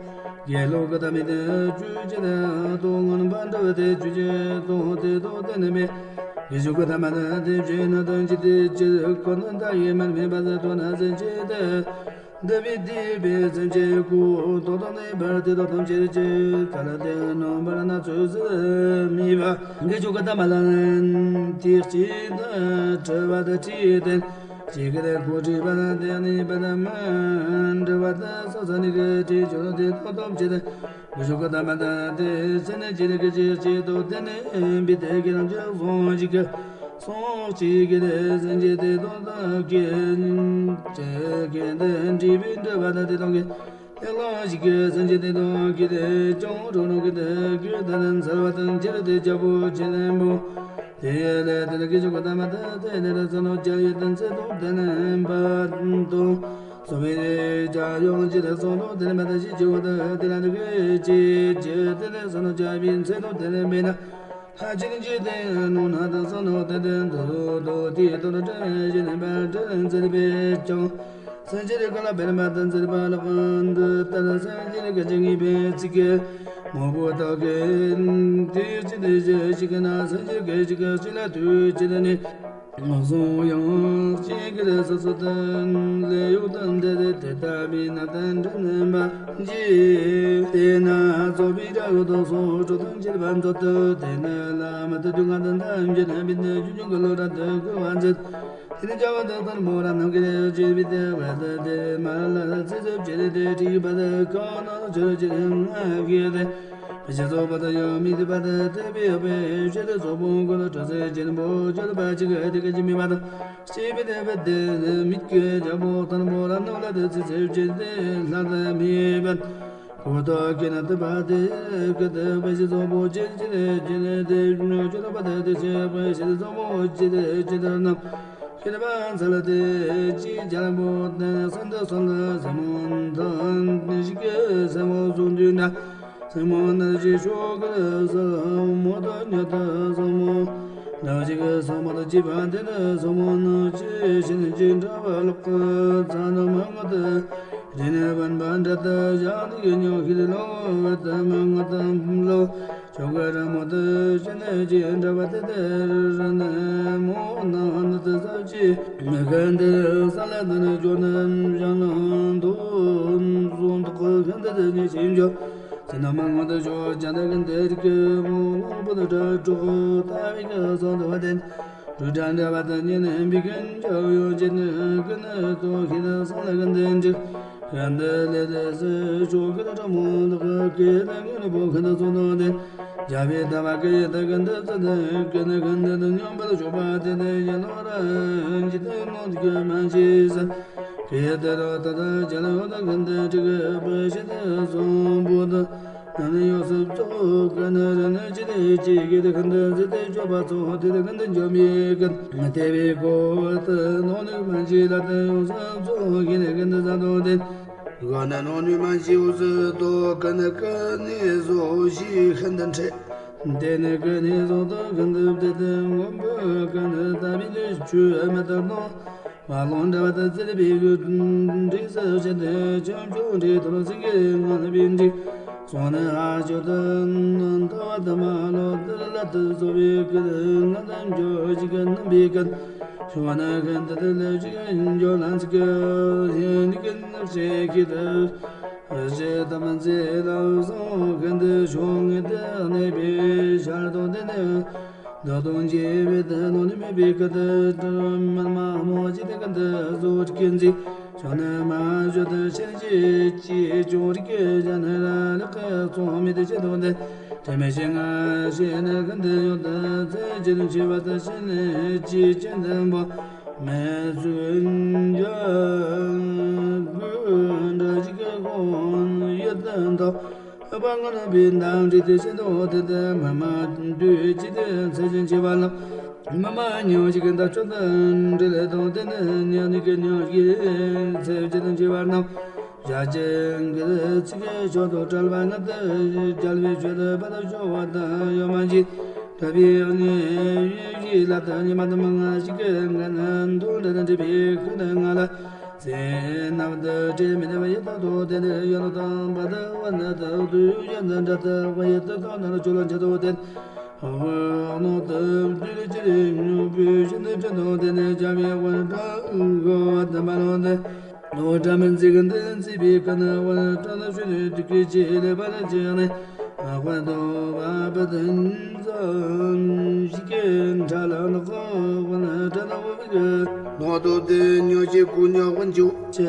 དགེ་སློང་གི་ཐ་མའི་དེ་བཅུ་གཅིག་དང་དུ་མངོན་པར་འགྲོ་བ་དེ་བཅུ་གཅིག་དང་དེ་དུ་དེ་ནས་པའི་དགེ་སྦྱོར་གྱི་ཐ་མ་དང་དེ་བཅུ་ནི་དང་ཅི་དེ་ཅི་ཁོ་ན་མཐའ་ཡས་མར་མེ་བ་དུ་ཐོག་ན་སེམས་ཅན་དེ། འདི་བས་འདས་པའི་སེམས་ཅན་ཀུན་ཏོག་ཏོ་ནས་བར་དེ་དག་ཐམས་ཅད་ཀྱི་ཁ་ལ་དེ་རྣམ་པར་སྣ་ཚོགས་སུ་དམིགས་པ། དགེ་སྦྱོར་གྱི་ཐ་མ་ལ་དེ་གཅིག་ནི་བྲི་བ་དང་བྲིས་ཏེ་གཅིག་གི་ལས་ཁོ་བྲིས་པ་དང་དེ་ནི་པ་དང་མི་འབྲི་བ་དང་ས་ས་ནི་གི་བྲིས་ཆོག་དེ་དག་ཐམས་ཅད་དགེ་སྦྱོར་གྱི་ཐ་མ་དང་དེ་ཚེ་ནི་ཅི་ལས་ཀྱི་ཅི་ཅི་དོ་དེ་ནི་བི་དེ་གི་རང་ཅི་སོང་ཞིག་གི་སོང་ཅིག་གི་ལས་སེམས་ཅན་དེ་དོན་དག་གི་ཅི་གི་དེ་འདྲི་བའི་འདྲི་བ་དང་དེ་དོན་གྱི་ལས་ལོ་ཞིག་གི་སེམས་ཅན་དེ་དོན་གྱི་ལས་ཀྱང་རོ་རོ་གི་དེ་གི་དེ་ནི་འཚལ་བ་དང་ཅི་རུ་དེ་རྒྱལ་པོ་ཆེ་ལན་པོ་དེ་ལས་དེ་ནི་གི་ཅུང་གི་ཐ་མ་དེ་དེ་ནི་ར་ཚ་ནོ་རྒྱལ་ཡུལ་དང་ཚེ་དོན་དེ་ནི་འབའ་དོན་སོ་བའི་རྒྱ་ཡོང་ཅི་དེ་སོང་དོ་དེ་ནི་མ་དེ་ཞིག་ཅི་བ་དེ་དེ་ལ་དེ་གི་ཅི་ཅི་དེ་ནི་སོ་ནོ་རྒྱལ་པོའི་ཚེ་དོན་དེ་ནི་མེད་ན། ལྷ་ཆེན་གྱི་དེ་ནོ་ན་དང་ས་ནོ་དེ་དེ་དོ་དོ་དེ་དོ་དོ་དྲན་བཞིན་པར་དྲན་ཚེ་པས་ཀྱང་། སེམས་ཅན་ག་ལ་བེར་མ་དང་ཚེ་པ་ལ་ཕན་དུ་ལྟར་སེམས་ཅན་ག་ཅི་ངེས་པའི་ཚིག་གི་མོ་བོ་དག་གི་དེ་ཅི་དེ་ཞེས་ཞིག་ན་སེམས་ཅན་ག་ཅི་ག་ཅི་ལ་དུས་ཅི་ལ་ནི། སོང་ཡང་ཅི་གི་རེ་ས་སོ་དང་ལས་ཡོད་དང་དེ་དེ་དེ་ལྟ་བུའི་ན་དང་འདྲ་ནི་མ་ཅི། དེ་ན་རྫོགས་པའི་སྒྲ་དང་སོགས་སྤྲོ་དང་བཅས་པ་མཛོད་དུ་དེ་ནི་བླ་མ་དུ་དུ་ང་དང་དམ་རྒྱུ་ནི་བི་དུ་རྒྱུ་ཉུང་གི་བློ་རབ་ཏུ་བསྐུལ་བ་མཛད། དེ་ནི་བྱ་བ་དག་ལྟར་མོ་ར་ནམ་མཁའི་ལས་བྱེད་པའི་དེ་བ་དུ་དེ་མ་ལ་ཚེ་ཟབ་ཅེས་དེ་དྲིས་པ་དུ་གང་ན་ཆོས་ཅི་ང་གིས་དེ། ཕྱི་ཚོགས་པ་དང་ཡང་མི་དེ་པ་དེ་དེ་བའི་དཔེ་བཤད་དེ་ཚོགས་པོ་མགོ་ལ་སྤྲོ་ཚེ་སྦྱིན་པོ་སྦྱོར་བ་གཅིག་གི་དེ་ག་ཅི་མི་མ་དང་སྐྱེས་པའི་དེ་བ་དེ་མིད་ཀྱི་རྒྱལ་པོ་དང་པོ་ལ་ནོ་ལ་དེ་ཚེ་ཚེ་བྱེད་དེ་ལྷ་དེ་མི་བན་གོ་ཏོ་ཀེ་ན་དེ་པ་དེ་གི་དེ་བ་ཕྱི་ཚོགས་པོ་ཅི་ཅི་རེ་ཅི་རེ་དེ་སྦྱོར་བ་དེ་དེ་ཚེ་བ་ཕྱི་ཚོགས་པོ་ཅི་རེ་ཅི་རེ་རྣམས་ཤེས་པ་ཚ་ལ་དེ་ཅི་རྒྱལ་པོ་དེ་སེམས་དེ་སོང་ལ་སེམས་མོ་མཐོན་ཞིག་གི་སེམས་མོ་བཟུང་དུས་ན། སེམས་མོ་ནར་གྱི་ཤོག་གི་སེམས་མོ་དང་ཉག་ཏུ་སེམས་མོ་ནར་གྱི་སེམས་མོ་དང་བཅས་པ་དེ་ནི་སེམས་མོ་ནར་གྱི་ཤིན་ཅི་འདྲ་བ་ལོག་གི་ཚ་ནི་མ་ངོ་དུ་རི་ནི་བན་པ་འདྲ་དུ་བཞག་ནི་གི་ཉོ་ཤི་ལོ་བ་དུ་མ་ངོ་དུ་ལོ་ཤོག་གི་རི་མོ་དུ་ཤི་ནི་ཅི་འདྲ་བ་དེ་དེ་རི་ནི་མོ་ནང་ནི་དུ་ཟབ་ཅི་མི་ཁན་དུ་ས་ལ་དུ་ནི་ཇོ་ནི་བཞག་ནི་དུ་སོང་དུ་ཁན་དུ་དུ་ཉི་ཤིན་ཇོ། ཚེ་ན་མ་ངོ་དུ་ཞོ་ཅན་དུ་གི་འདིར་གི་མོ་ལོང་པོ་དུ་དྲ་གྲོགས་ལྟ་བའི་གི་སོ་དུ་བ་དན། རུ་དྲ་འདྲ་བ་དུ་ཉན་བི་གན་ཇོ་ཡོ་ཅན་དུ་གི་ནི་དུ་ཧི་དུ་སང་ལ་གི་འདི་འདྲི། གན་དུ་ལེ་དུ་སི་ཞོ་གི་དུ་དྲ་མོ་དུ་གི་གི་དུ་གི་ནི་པོ་གི་དུ་སོ་དུ་དན། རྒྱ་བི་དུ་བ་གི་དུ་གི་འདི་ཙི་དུ་གི་ནི་གན་དུ་དུ་ཉམ་པ་དུ་ཞོ་པ་དེ་དུ་ཡ་ལོ་ར་ཇི་དུ་མོ་དུ་གི་མ་ཇི་ས། གེ་ཏ་ར་ཏ་ཏ་ཇ་ལ་ཡོ་ཏ་ཁན་ཏ་ཏྲི་ཀ་པ་ཤི་ཏ་སོང་བུ་ཏ་ཨ་ནི་ཡོ་སབ་ཙོ་ཀ་ན་ར་ན་ཅི་ཏ་ཅི་གེ་ཏ་ཁན་ཏ་ཛི་ཏ་ཅོ་པ་ཙོ་ཏི་ཏ་ཁན་ཏ་ཇོ་མི་ཀ་ཏེ་བི་ཀོ་ཏ་ནོ་ནི་མ་ཅི་ལ་ཏ་ཡོ་སབ་ཙོ་གི་ནི་ཁན་ཏ་ཟ་ཏོ་ཏེ་ག་ན་ནོ་ནི་མ་ཅི་ཡོ་སབ་ཏོ་ཀ་ན་ཀ་ནི་ཟོ་ཤི་ཁན་ཏ་ཁྲེ། དེ་ནས་ཀུན་ནས་བཟུང་དུ་ཀུན་ཏུ་བདེ་སྟེ་མངོན་པར་ཀུན་ནས་དམ་པའི་ཆོས་མི་ལྟར་སྣང་བ་ལོང་འདྲ་བ་དང་བརྩེ་བའི་གུས་འདྲེས་སུ་བྱེད་དེ་ཆོས་སྐྱོང་འདྲེས་ཐོབ་སེང་གེ་ངང་ལ་བའི་འདྲེས་སོང་ནས་ཨ་ཇོ་དང་ཐ་བ་དམ་ལོ་ཏི་ལ་ཏི་སོ་བའི་ཀུན་ང་དང་འཇོ་ཞིག་གི་རྣམ་པའི་ཀུན་ཞུ་བ་ན་ཀུན་ཏི་ཏི་ལ་ཞིག་འཇོ་ལ་ཚིག་གི་ཡིན་ཀུན་ནག་ཞེས་ཀྱི་ཏི། རྗེ་དམ་ཚེ་ལ་སོགས་ཀུན་ཏུ་བྱུང་ངེས་ཏེ་གནས་པའི་ཞལ་དུ་དེ་ནི་བདག་དང་མཇལ་བའི་དོན་ནི་མེད་པའི་སྐད་དུ་མན་མ་མོ་ཅི་དེ་ཀུན་ཏུ་གཟུགས་ཀུན་གཟིགས་བྱང་ནི་མ་བཞུད་དུ་ཤེས་བྱེད་ཅི་བྱུང་རིག་གི་ཞལ་ནི་ར་ལག་གི་ཚོགས་མེད་དུ་བྱེད་དོ་དེ་དྲི་མེད་ཞིང་ང་ཞེས་ནི་ཀུན་ཏུ་ཡོད་དུ་ཚེ་ཇི་ལྟར་འཆི་བ་དུ་ཤེས་ནི་ཅི་ཅན་དུ་འབོ། མེ་བཙུན་འཇའ་གུར་འདྲ་ཞིག་གི་དགོངས་ཡུལ་དུ་འདོགས། ཨ་པ་ང་རང་པའི་འདམ་རི་དེ་ཆེན་དུ་དེ་དེ་མ་མ་དུས་ཅི་དེ་ཚེ་ཅན་འཆི་བ་ལ། མ་མ་ཉོན་ཞིག་གི་འདབ་ཆགས་དང་འབྲེལ་དང་དེ་ནི་ཉ་ནི་གི་ཉོན་ཞིག་ཚེ་ཅི་དང་འཆི་བ་རྣམས། ཞལ་གྱི་གི་ཚིག་གི་མཆོག་ཏུ་བཀྲལ་བ་ན་དེ་རྒྱལ་བའི་ཆོས་དུ་བ་དང་ཤོ་བ་དང་ཡོད་མ་མཆིས། དགྲ་བོའི་ཡུལ་གྱི་ལ་དང་ཉི་མ་དང་མ་ང་ཞིག་གི་ང་ནི་མདུན་དུ་འདྲེན་པའི་ཁུ་ནི་ང་ལ་སེ་ན་བ་དུ་དྲི་མི་དེ་བ་ཡི་དག་ཏུ་དེ་ནི་ཡོད་ལ་དང་བ་དུ་བ་ནི་དག་ཏུ་ཡོད་ནི་འདྲ་དུ་བ་ཡི་དག་དང་ནི་ལ་ཆུ་ལ་འཆི་དོ་དེ། ཧོ་ནོ་དུ་དུ་ལི་ཅི་རི་ཉུ་བུ་ཤིན་དུ་ཅི་དོ་དེ་ནི་བྱ་བའི་བ་དང་གོ་བ་དམ་པ་ལོ་དེ། ལོ་བཀྲ་མི་མཛེས་ཀུན་ཏུ་མཛེས་པའི་ཀུན་ནི་བ་བཀྲ་ལ་ཞུ་ནི་དུས་ཀྱི་ཆེ་ལེ་བ་ལ་ཅི་ནི། ཨ་ཧོ་དོ་བ་བ་དུ་ཛ་ཞིག་གི་འདྲ་ལ་ལ་ཁོ་བ་ནི་བཀྲ་ལ་བ་བི་གི། ལོ་དོ་དེ་ཉོ་ཅི་ཀུ་ཉོ་བ་འཇུ་ཅི་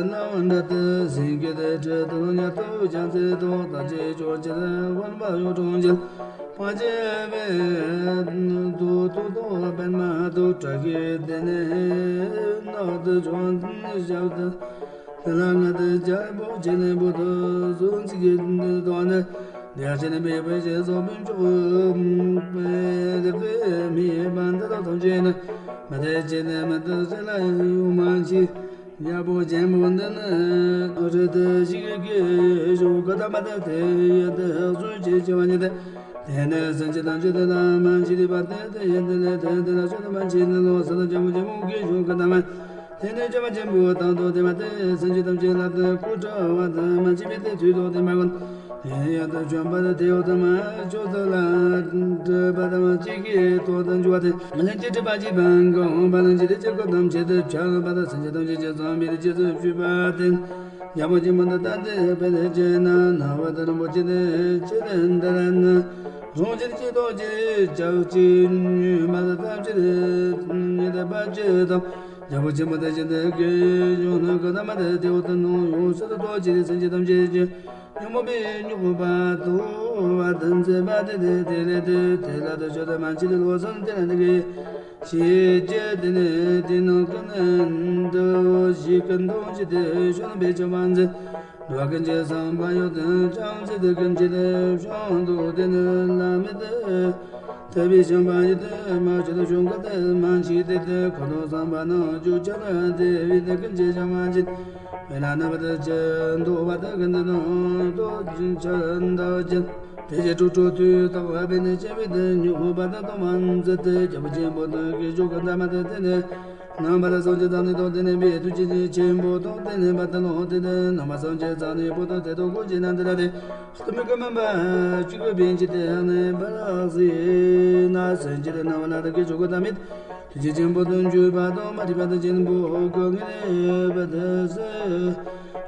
ན་བ་འདྲ་དུ་སེང་གེ་དེ་ཁྲི་དུ་ཉ་དུ་ཅང་ཚེ་དོ་ད་ཅི་ཅོ་ཅི་དེ་བ་བ་ཡོ་ཀྲོང་ཅི། པ་ཅེ་བེ་དུ་དུ་དུ་པེན་མ་དུ་ཏྲ་གི་དེ་ནེ་ནོ་དུ་ཅོན་ཞབས་དུ་དེ་ལ་ང་དུ་ཇ་བོ་ཅེ་ནེ་བུ་དུ་སུན་ཚི་གི་དོ་ནེ་དེ་ཅེ་ནེ་བེ་བེ་ཅེ་སོ་བེན་ཅོ་བེ་དེ་བེ་མི་བན་དུ་དུ་ཐམས་ཅད་ནི་མ་དེ་ཅེ་ནེ་མ་དུ་ཅེ་ལ་ཡུ་མ་ཅི། རྒྱལ་པོ་ཆེན་པོ་འདི་ནི་རི་དུ་ཞིག་གི་ཞོ་ཀ་ད་མ་དེ་དེ་ཡི་དེ་གསོན་ཅི་ཆེ་བ་ཉིད་དེ། དེ་ནས་སེམས་ཅན་ཐམས་ཅད་དེ་ལ་མ་མཆིས་པ་དེ་དེ་ཡི་དེ་ལས་དེ་དེ་ལ་ཆོས་དུ་མ་མཆིས་ནི་ལོ་སོ་དང་རྒྱལ་པོ་ཆེན་པོ་གི་ཞོ་ཀ་ད་མ། དེ་ནས་རྒྱལ་པོ་ཆེན་པོ་དང་དུ་དེ་མ་དེ་སེམས་ཅན་ཐམས་ཅད་ལ་དེ་སྐུ་དྲག་པ་དང་མ་མཆིས་པའི་དེ་དུས་དུ་དེ་མ་གོན། དེ་ཡང་དུ་བྱོན་པ་དེ་དེའོ་དུ་མ་ཆོས་དུ་ལ་འདྲེས་པ་དང་གཅིག་གི་དོ་དང་འཇུག་པ་དེ། ལན་གཅིག་སྒྲིབ་པ་གཅིག་པའང་གང་བ་ལན་གཅིག་དེ་ཅི་ཀོ་དམ་ཆེད་དུ་བྱ་བ་དང་སེམས་ཅན་ཐམས་ཅད་ཀྱི་བསམ་པའི་རྗེས་སུ་ཞུས་པ་དེ། རྒྱལ་པོ་ཆེན་པོ་འདི་ལྟ་སྟེ་དཔེ་དེ་ཅི་ན་ན་བ་དེ་རིན་པོ་ཆེ་དེ་ཅི་དེ་འདི་ལ་ན་རང་ཅིར་ཅི་ཏོག་ཅི་ཅག་ཅི་ཉུས་མ་དེ་ཐམས་ཅད་ཉི་ལྡན་པ་ཅི་དང་རྒྱལ་པོ་ཆེན་པོ་དེ་ཅི་འདི་གི་ཡོང་ན་གི་ད་མ་དེ་དེ་འོ་དེ་ནོ་ཡོང་སྲིད་དུ་ཏོག་ཅི་སེམས་ཅན་ཐམས་ཅད་ཀྱི། ཉོན་མོངས་པའི་རྙོག་པ་དུ་བ་དུ་མཛད་པ་དེ་དེ་དེ་ལས་དེ་དེ་ལ་དུ་ཆོས་དུ་མ་མཆིས་ཏེ་ལོ་སོན་དེ་ལ་དེ་གི་ཞེས་བརྗོད་དེ་ནས་དེ་ནང་ཀུན་དུ་ཞིག་ཀུན་དུ་ཞིག་དེ་ཤོན་པའི་ཆོས་མ་མཛད། འགྲོ་ཀུན་གྱི་བསམ་པ་ཡོད་དུ་ཅང་ཚེ་དེ་ཀུན་གྱི་དེ་བྱང་དུ་དེ་ནི་བླ་མེད་དུ་ཐུབ་པའི་བྱམས་པ་ཡོད་དུ་མ་ཆོས་དུ་བྱུང་ཀུན་དུ་མ་མཆིས་ཏེ་དེ་ཁོ་ཐུག་བསམ་པ་ནང་བཅུག་ཆ་ལ་དེ་བས་དེ་ཀུན་གྱི་བྱམས་པ་མཆིས། དཔེར་ན་ནམ་པ་དང་ཅི་འདུག་པ་དང་ཀུན་ཏུ་ནོར་དུ་ཆ་འདའ་ཅན། དེ་ཕྱིར་དྲུག་དྲུག་དུས་དང་བ་བས་ནི་སྐྱེ་བའི་དུས་མྱུར་བ་དང་སྟོང་པ་མཛད་དེ་རྒྱལ་པོ་ཆེན་པོ་དང་གི་ཇོ་ཀ་ད་མ་དང་དེ་ནས་ནམ་པ་དང་སངས་རྒྱས་ཚང་ནི་དང་དེ་ནས་བའི་དུས་ཀྱི་ཆེན་པོ་དང་དེ་ནས་བ་དང་ལོ་དེ་ནས་ནམ་པ་སངས་རྒྱས་ཚང་ནི་པོ་དང་དེ་དང་ཀུན་གྱི་ནང་དེ་ལ་དེ་ལྟུ་མི་ཀུན་མིན་པ་གཅིག་པུ་བེན་ཅི་དེ་ནས་བ་རག་སི་ན་སེན་ཅི་དེ་ནམ་པ་ལ་དང་གི་ཇོ་ཀ་ད་མི། དུས་ཀྱི་ཆེན་པོ་དུ་འཇུག་པ་དང་མ་བྲིས་པ་དང་ཆེན་པོ་གང་ངེས་པ་དེ་སེ།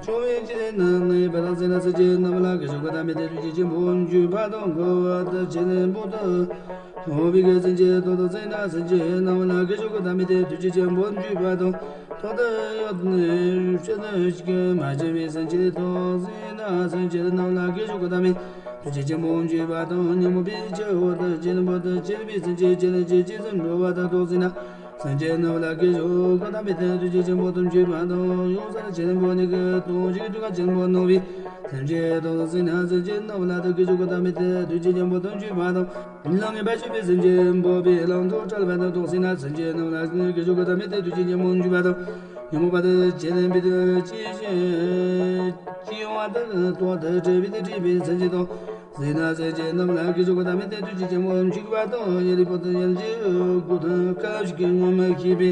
ཆུང་བའི་ཕྱིར་ན་ནི་བ་དང་སེ་ན་སེ་ཆེ་རྣམས་ལ་གི་ཞོགས་པ་དང་མི་དེ་དུས་ཀྱི་ཆེན་པོ་འཇུག་པ་དང་གོ་བ་དང་ཆེན་པོ་དུ། ཐོབ་པའི་གི་སེམས་ཅན་དོ་དང་སེ་ན་སེ་ཆེ་རྣམས་ལ་གི་ཞོགས་པ་དང་མི་དེ་དུས་ཀྱི་ཆེན་པོ་འཇུག་པ་དང་ཐོབ་དུ་ཡོད་ནི་ཤེས་ནི་ཞིག་མ་བྱས་པའི་སེམས་ཅན་དོ་སེ་ན་སེ་ཆེ་རྣམས་ལ་གི་ཞོགས་པ་དང་མི། དུས་ཀྱི་ཆེན་པོ་འཇུག་པ་དང་ཉོན་མོངས་པའི་ཆུ་བོ་དང་ཆེན་པོ་དང་ཆེན་པོའི་སེམས་ཅན་ཆེན་ཆེ་ཅི་ཙམ་འགྲོ་བ་དང་དོགས་ཟིན་ན། སེམས་ཅན་རྣམས་ལ་སྐྱེ་ཤོག་གི་ཐ་མི་དེ་དུས་ཀྱི་ཆེན་པོ་དུ་འཇུག་པ་དང་། ཡོངས་སུ་ཆེན་པོ་ཉིད་ཀྱི་དོན་ཞིག་དུས་ཀ་ཆེན་པོ་ནོ་བའི་སེམས་ཅན་དུ་སེམས་ན་སེམས་ཅན་རྣམས་ལ་དུ་སྐྱེ་ཤོག་གི་ཐ་མི་དེ་དུས་ཀྱི་ཆེན་པོ་དུ་འཇུག་པ་དང་། ལམ་ངེས་པར་ཞུགས་པའི་སེམས་ཅན་འབོད་པའི་ལམ་དུ་བཀྲལ་བ་དང་དུ་སེམས་ན་སེམས་ཅན་རྣམས་ལ་སྐྱེ་ཤོག་གི་ཐ་མི་དེ་དུས་ཀྱི་ཆེན་པོ་འཇུག་པ་དང་། ཉོན་མོངས་པ་དུ་ཆེ་ལེན་པའི་དུས་ཀྱི་ཆེན་ཡོང་བ་དང་། དོན་དུ་བྲལ་བའི་དུས་བྲལ་བའི་སེམས་ཅན་དུ། སེམས་ན་སེམས་ཅན་རྣམས་ལ་སྐྱེ་ཤོག་གི་ཐ་མི་དེ་དུས་ཀྱི་ཆེན་པོ་འཇུག་པ་དང་། ཡེ་རི་པོ་དང་ཡན་ཆད་སྐུ་མཐོང་སྐབས་ཤིག་གི་ངོ་མི་ཤེས་པའི་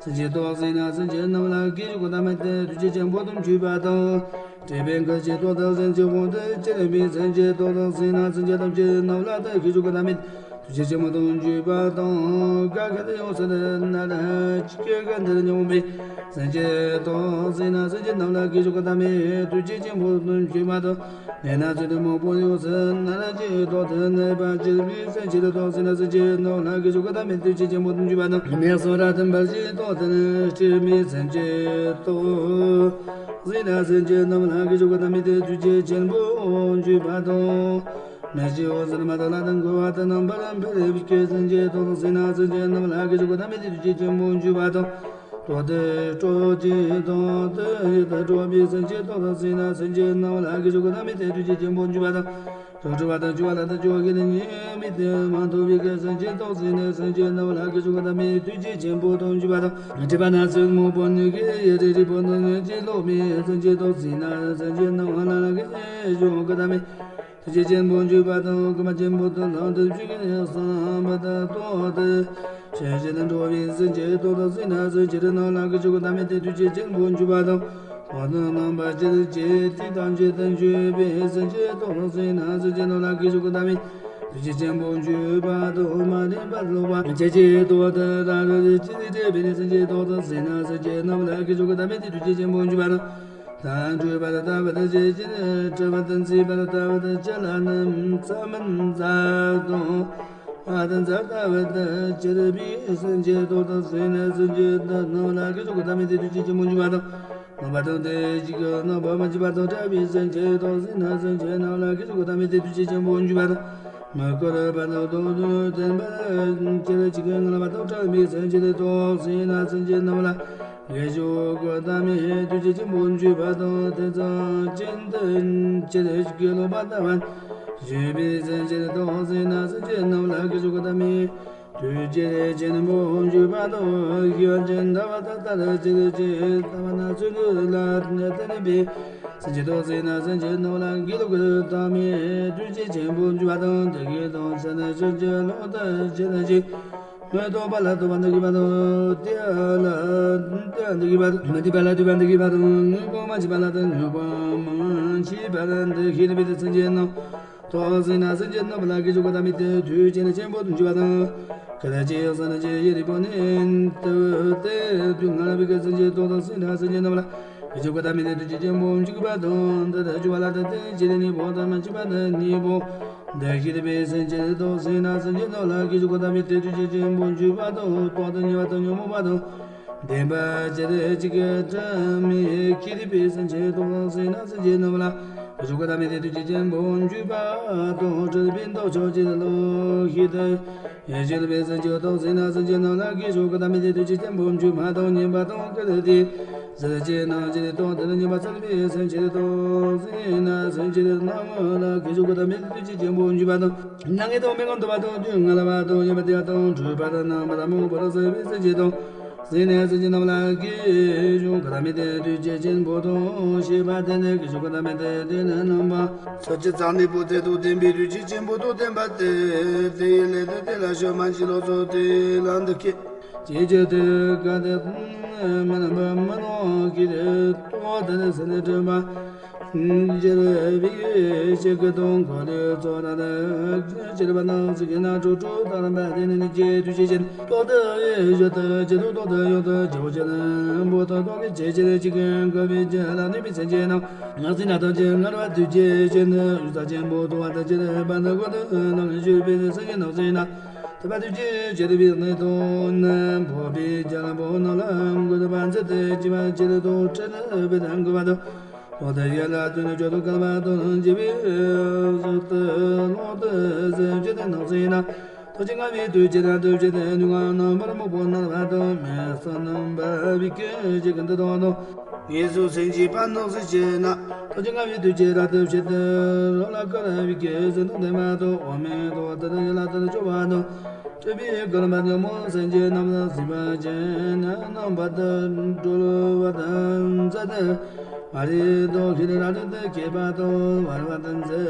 སེམས་ཅན་དུ། སེམས་ན་སེམས་ཅན་རྣམས་ལ་སྐྱེ་ཤོག་གི་ཐ་མི་དེ་དུས་ཀྱི་ཆེན་པོ་དུ་འཇུག་པ་དང་། བྲེད་པའི་མཁར་ཆེན་དུ་དང་སེམས་ཅན་དབང་དུ་བྱེད་པའི་སེམས་ཅན་དུ་དང་། སེམས་ན་སེམས་ཅན་ཐམས་ཅད་རྣམས་ལ་དེ་སྐྱེ་ཤོག་གི་ཐ་མི་དུས་ཀྱི་ཆེན་པོ་དུ་འཇུག་པ་དང་། ག་ག་དེ་ཡོངས་སུ་ན་ར་ཅི་སྐད་ག་འདིར་མྱོང་བའི་སེམས་ཅན་དུ། སེམས་ན་སེམས་ཅན་རྣམས་ལ་སྐྱེ་ཤོག་གི་ཐ་མི་དུས་ཀྱི་ཆེན་པོ་དུ་འཇུག་པ་དང་། གནས་ན་ཚུལ་དུ་མང་པོ་ཡོངས་སུ་ན་ར་ཅི་ཐོག་ཏུ་གནས་པ་སྤྱིར་བའི་སེམས་ཅན་དུ། སེམས་ན་སེམས་ཅན་རྣམས་ལ་སྐྱེ་ཤོག་གི་ཐ་མི་དུས་ཀྱི་ཆེན་པོ་དུ་འཇུག་པ་དང་། མེ་སོགས་ར་དམ་པར་ཞིག་ཐོག་ཏུ་སྤྲིན་མེད་སེམས་ཅན་དུ། སེམས་ན་སེམས་ཅན་རྣམས་ལ་སྐྱེ་ཤོག་གི་ཐ་མི་དེ་དུས་ཀྱི་ཆེན་པོ་འཇུག་པ་དང་། མེ་ཞིག་འོད་ཟེར་མ་དག་ལ་དང་འཁོར་བ་དུ་རྣམ་པར་འཕེལ་བའི་སྐད་སེམས་ཅན་དུ། སེམས་ན་སེམས་ཅན་རྣམས་ལ་སྐྱེ་ཤོག་གི་ཐ་མི་དེ་དུས་ཀྱི་ཆེན་པོ་འཇུག་པ་དང་། ཐོག་ཏུ་སྤྲོ་སྐྱེས་དང་དུ་ཡིད་དུ་འཕྲོག་པའི་སེམས་ཅན་དུ། སེམས་ན་སེམས་ཅན་རྣམས་ལ་སྐྱེ་ཤོག་གི་ཐ་མི་དེ་དུས་ཀྱི་ཆེན་པོ་འཇུག་པ་དང་། ཐོག་སྤྲོ་བ་དང་སྐྱོ་བ་ལ་དང་སྐྱོ་བ་གི་ཉེས་དམིགས་དེ་མ་ཐོབ་པའི་སྐད་སེམས་ཅན་དུ། སེམས་ན་སེམས་ཅན་རྣམས་ལ་སྐྱེ་ཤོག་གི་ཐ་མི་དུས་ཀྱི་ཆེན་པོ་དུ་འཇུག་པ་དང་། སྒྲིབ་པ་ན་ཚོད་མང་པོ་ཉིད་ཀྱི་ཡེ་རེ་རིག་པོ་དང་ཉིད་ཀྱིས་ལོག་པའི་སེམས་ཅན་དུ། སེམས་ན་སེམས་ཅན་རྣམས་ལ་སྐྱེ་ཤོག་གི་ཐ་མི་དུས་ཀྱི་ཆེན་པོ་འཇུག་པ་དང་། བསྐུལ་མ་ཆེན་པོ་དང་ལམ་དུ་བཅུག་གི་བསམ་པ་དང་ཐོག་ཏུ་ཆོས་བཞིན་དུ་འགྲོ་བའི་སེམས་ཅན་དུ། སེམས་ན་སེམས་ཅན་རྣམས་ལ་སྐྱེ་ཤོག་གི་ཐ་མི་དེ་དུས་ཀྱི་ཆེན་པོ་འཇུག་པ་དང་། འོག་ཏུ་རྣམ་པ་ཅི་རིགས་ཀྱི་ཚིག་དང་བརྗོད་དུ་འཇུག་པའི་སེམས་ཅན་དུ། སེམས་ན་སེམས་ཅན་རྣམས་ལ་སྐྱེ་ཤོག་གི་ཐ་མི་དུས་ཀྱི་ཆེན་པོ་འཇུག་པ་དང་། མ་བདེན་པར་ལོག་པ་ཅི་ཅི་ཐོག་ཏུ་རང་རིག་ཅི་རིགས་བྲལ་བའི་སེམས་ཅན་དུ། སེམས་ན་སེམས་ཅན་རྣམས་ལ་སྐྱེ་ཤོག་གི་ཐ་མི་དེ་དུས་ཀྱི་ཆེན་པོ་འཇུག་པ་དང་། ད་འཁྲུལ་པར་ལྟ་བུ་དང་ཇི་ལྟར་འཁྲུལ་པར་མཛེས་པར་ལྟ་བུ་དང་ཅི་ལ་ནི་མཚམས་མི་འཛག་དང་། ཨ་དང་འཛག་ལྟ་བུ་དང་ཅི་རིགས་པའི་སེམས་ཅན་དུ། སེམས་ན་སེམས་ཅན་རྣམས་ལ་སྐྱེ་ཤོག་གི་ཐ་མི་དེ་དུས་ཀྱི་ཆེན་པོ་འཇུག་པ་དང་། རྣམ་པ་དང་དེ་གཅིག་གི་རྣམ་པ་མ་མཆིས་པ་དང་བྲལ་བའི་སེམས་ཅན་དུ། སེམས་ན་སེམས་ཅན་རྣམས་ལ་སྐྱེ་ཤོག་གི་ཐ་མི་དེ་དུས་ཀྱི་ཆེན་པོ་འཇུག་པ་དང་། མི་བསྐྱོད་པ་དང་དོན་དུ་བདེན་པར་ཅི་རིགས་ཀྱི་ངན་པ་དང་བྲལ་བའི་སེམས་ཅན་དུ། སེམས་ན་སེམས་ཅན་རྣམས་ལ་སྐྱེ་ཤོག་གི་ཐ་མི་དུས་ཀྱི་ཆེན་པོ་འཇུག་པ་དང་། དེ་ཙམ་ཅན་དུ་ཅི་རིགས་ཀྱི་ལོག་པར་ལྟ་བ་ཞུགས་པའི་སེམས་ཅན་དུ། སེམས་ན་སེམས་ཅན་རྣམས་ལ་སྐྱེ་ཤོག་གི་ཐ་མི་དུས་ཀྱི་ཆེན་པོ་འཇུག་པ་དང་། ཤེས་པ་ཅན་ལྟ་བ་དག་ལྟར་ཅི་རིགས་ཀྱི་ལྟ་བ་སྣ་ཚོགས་ལ་བརྟེན་པའི་སེམས་ཅན་དུ། སེམས་ན་སེམས་ཅན་རྣམས་ལ་སྐྱེ་ལོག་གི་ཐ་མི་དུས་ཀྱི་ཆེན་པོ་འཇུག་པ་དང་། དེ་སྐད་དུ་སེམས་ན་སེམས་ཅན་ལོག་ལྟ་ཅི་རིགས་ཀྱི་མི་རྟོག་པ་ལ་རྟོག་པ་འདི་སྐྱེ་བ་དང་། དེ་ལ་དེ་འདི་སྐྱེ་བ་དང་། མི་འདོད་པ་ལ་འདོད་པ་འདི་སྐྱེ་བ་དང་། དངོས་པོ་མ་མཆིས་པ་ལ་དང་དངོས་པོ་མ་མཆིས་པ་ལ་འདི་ཤེས་པའི་སེམས་ཅན་རྣམས་དུ། སེམས་ན་སེམས་ཅན་རྣམས་ལ་སྐྱེ་ཤོག་གི་ཐ་མི་དེ་དུས་ཀྱི་ཆེན་པོ་དུ་འཇུག་པ་དང་། གལ་ཏེ་ཅི་ཡང་སེམས་ན་ཅི་ཡི་རིགས་པོ་ནི་དུ་དེ་དུས་ངན་པའི་སེམས་ཅན་དུ། སེམས་ན་སེམས་ཅན་རྣམས་ལ་སྐྱེ་ཤོག་གི་ཐ་མི་དེ་དུས་ཀྱི་ཆེན་པོ་འཇུག་པ་དང་། འདི་ལྟར་འཇུག་པ་ལ་དེ་དེ་ཅི་རིགས་གཉིས་པོ་དང་མ་མཆིས་པ་དང་གཉིས་པོ། འདི་ཤེས་པའི་སེམས་ཅན་དུ། སེམས་ན་སེམས་ཅན་རྣམས་ལ་སྐྱེ་ཤོག་གི་ཐ་མི་དེ་དུས་ཀྱི་ཆེན་པོ་འཇུག་པ་དང་། རྟོག་དང་ཉེ་བ་དང་ཉོན་མོངས་པ་དང་ལྡན་པ་ཅི་རིགས་ཀྱི་དྲི་མས་ཁྱེར་བའི་སེམས་ཅན་དུ། སེམས་ན་སེམས་ཅན་རྣམས་ལ་སྐྱེ་ཤོག་གི་ཐ་མི་དེ་དུས་ཀྱི་ཆེན་པོ་འཇུག་པ་དང་། སྲིད་པའི་འདོད་ཆགས་ཀྱི་བློ་ཤེས་དང་ཡེ་ཤེས་པའི་སེམས་ཅན་དུ། སེམས་ན་སེམས་ཅན་རྣམས་ལ་སྐྱེ་ཤོག་གི་ཐ་མི་དེ་དུས་ཀྱི་ཆེན་པོ་འཇུག་པ་དང་། ཉེས་པ་དང་གལ་ཏེ་ཟེར་ཅེ་ན་ཅི་རིགས་རྟོག་དང་ཉེས་པ་སེལ་བའི་སེམས་ཅན་དུ། སེམས་ན་སེམས་ཅན་རྣམས་ལ་སྐྱེ་ཤོག་གི་ཐ་མི་དེ་དུས་ཀྱི་ཆེན་པོ་འཇུག་པ་དང་། མྱ་ངན་དང་མི་མངོན་འདོད་པ་དང་རྒྱུ་ངན་སླ་བ་དང་ཡོད་པ་དེ་དང་འཁྲུལ་པ་དང་རྣམ་པར་མང་པོར་སེལ་བའི་སེམས་ཅན་དང་། སེམས་ན་སེམས་ཅན་རྣམས་ལ་སྐྱེ་ཤོག་གི་ཐ་མི་དེ་དུས་ཀྱི་ཆེན་པོ་དང་། ཤེས་པ་དེ་ནི་སྐྱེ་ཤོག་གི་ཐ་མི་དེ་དེ་ནི་རྣམ་པ་ཚོགས་ཀྱི་ཙམ་ནི་པོ་དེ་དང་ལྡན་པའི་དུས་ཀྱི་ཆེན་པོ་དང་ལྡན་པ་སྟེ། དེ་ཡི་སླད་དུ་དེ་ལ་ཕྱོགས་མ་མཆིས་ལོགས་སུ་དེ་ལ་འདི་སྐད་ཅེས་བརྗོད་དེ། གལ་ཏེ་མི་རྣམ་པར་མི་སྣང་གི་རྟོག་དང་སེམས་ནི་དྲན་པ་འགྱུར་བའི་ཕྱིར་སྐད་དང་འཁོར་ལོའི་ཚོགས་རབ་ཏུ་གཅེར་བ་དང་། སྲིད་ཀྱི་ནང་ཁྲོལ་ཁྲོལ་དང་རིམ་པ་དེ་ནི་ཉིད་ཀྱི་དུས་ཀྱི་ཆེན་པོ་དུ་ཡོད་དུ་ཇི་ལྟར་རྟོག་ཏུ་ཡོད་དུ་ཇི་བོ་ཇི་ལྟར་པོ་དུ་རྟོག་གི་ཆེ་ཆེར་གཅིག་གིས་འགོད་པའི་རྒྱུ་ལ་གནས་པའི་སེམས་ཅན་རྣམས་ང་སྲིད་ན་ཐམས་ཅད་ངར་བ་དུས་ཀྱི་ཆེན་པོ་ས་ཆེན་པོ་དུ་བ་དང་ཅི་རིགས་པ་དུ་ཀུན་ཏུ་སྣང་བའི་སྤྱོད་པའི་སེམས་ཅན་རྣམས་སྲིད་ན། ཐུབ་པ་དུས་ཀྱི་ཆེ་རིགས་པའི་གནས་དང་ནི་འཕགས་པའི་རྒྱ་ལ་པོ་རྣམས་ལ་འགོད་པ་མཛད་དེ་བྱིས་པ་ཆེ་རིགས་དང་ཁྲིད་པའི་དང་འགོད་པ་དང་། ཐོག་ཏུ་ཡ་ལ་དོན་ནི་བརྗོད་དུ་དཀའ་བ་དང་འཇིགས་པའི་གཟུགས་དུ་ལོག་ཏུ་སེམས་ཅན་དེ་རྣམས་སྲིད་ན། རྡོ་རྗེ་ལྔ་པའི་མཐུས་ཁྱེད་ལ་བཏུད་བྱས་ཏེ། སྡུག་བསྔལ་རྣམ་པར་རྨོངས་པ་ནམ་བར་དུ། མི་བསམ་རྣམ་པར་བུ་སྐྱེ་བྱེད་ཀྱི་འདི་དག་དང་། ངན་སོང་སེམས་ཅན་ཕར་སྣང་སྲིད་ཕྱིར་ན། རྡོ་རྗེ་ལྔ་པའི་མཐུས་ཁྱེད་ལ་བཏུད་བྱས་ཏེ། རོ་ལ་ཀ་ར་བུ་སྐྱེ་བྱེད་དང་ལྡན་པ་དང་། འོག་མིན་འདུལ་བ་དང་ཡན་ལག་དང་སྤྱོད་པ་དང་། སྤྲུལ་པའི་སྐུ་རྣམ་པར་ཉོན་མོངས་སེམས་ཅན་རྣམས་ལ་གཟིགས་པར་བྱས་ནས། རྣམ་པར་དུ་སྤྲུལ་པ་དང་མཛད་དེ། མ་རིག་དང་ཤེས་རབ་རང་གྲོལ་དུ་སྐྱེས་པ་དང་། བར་བར་དུ་མཛད་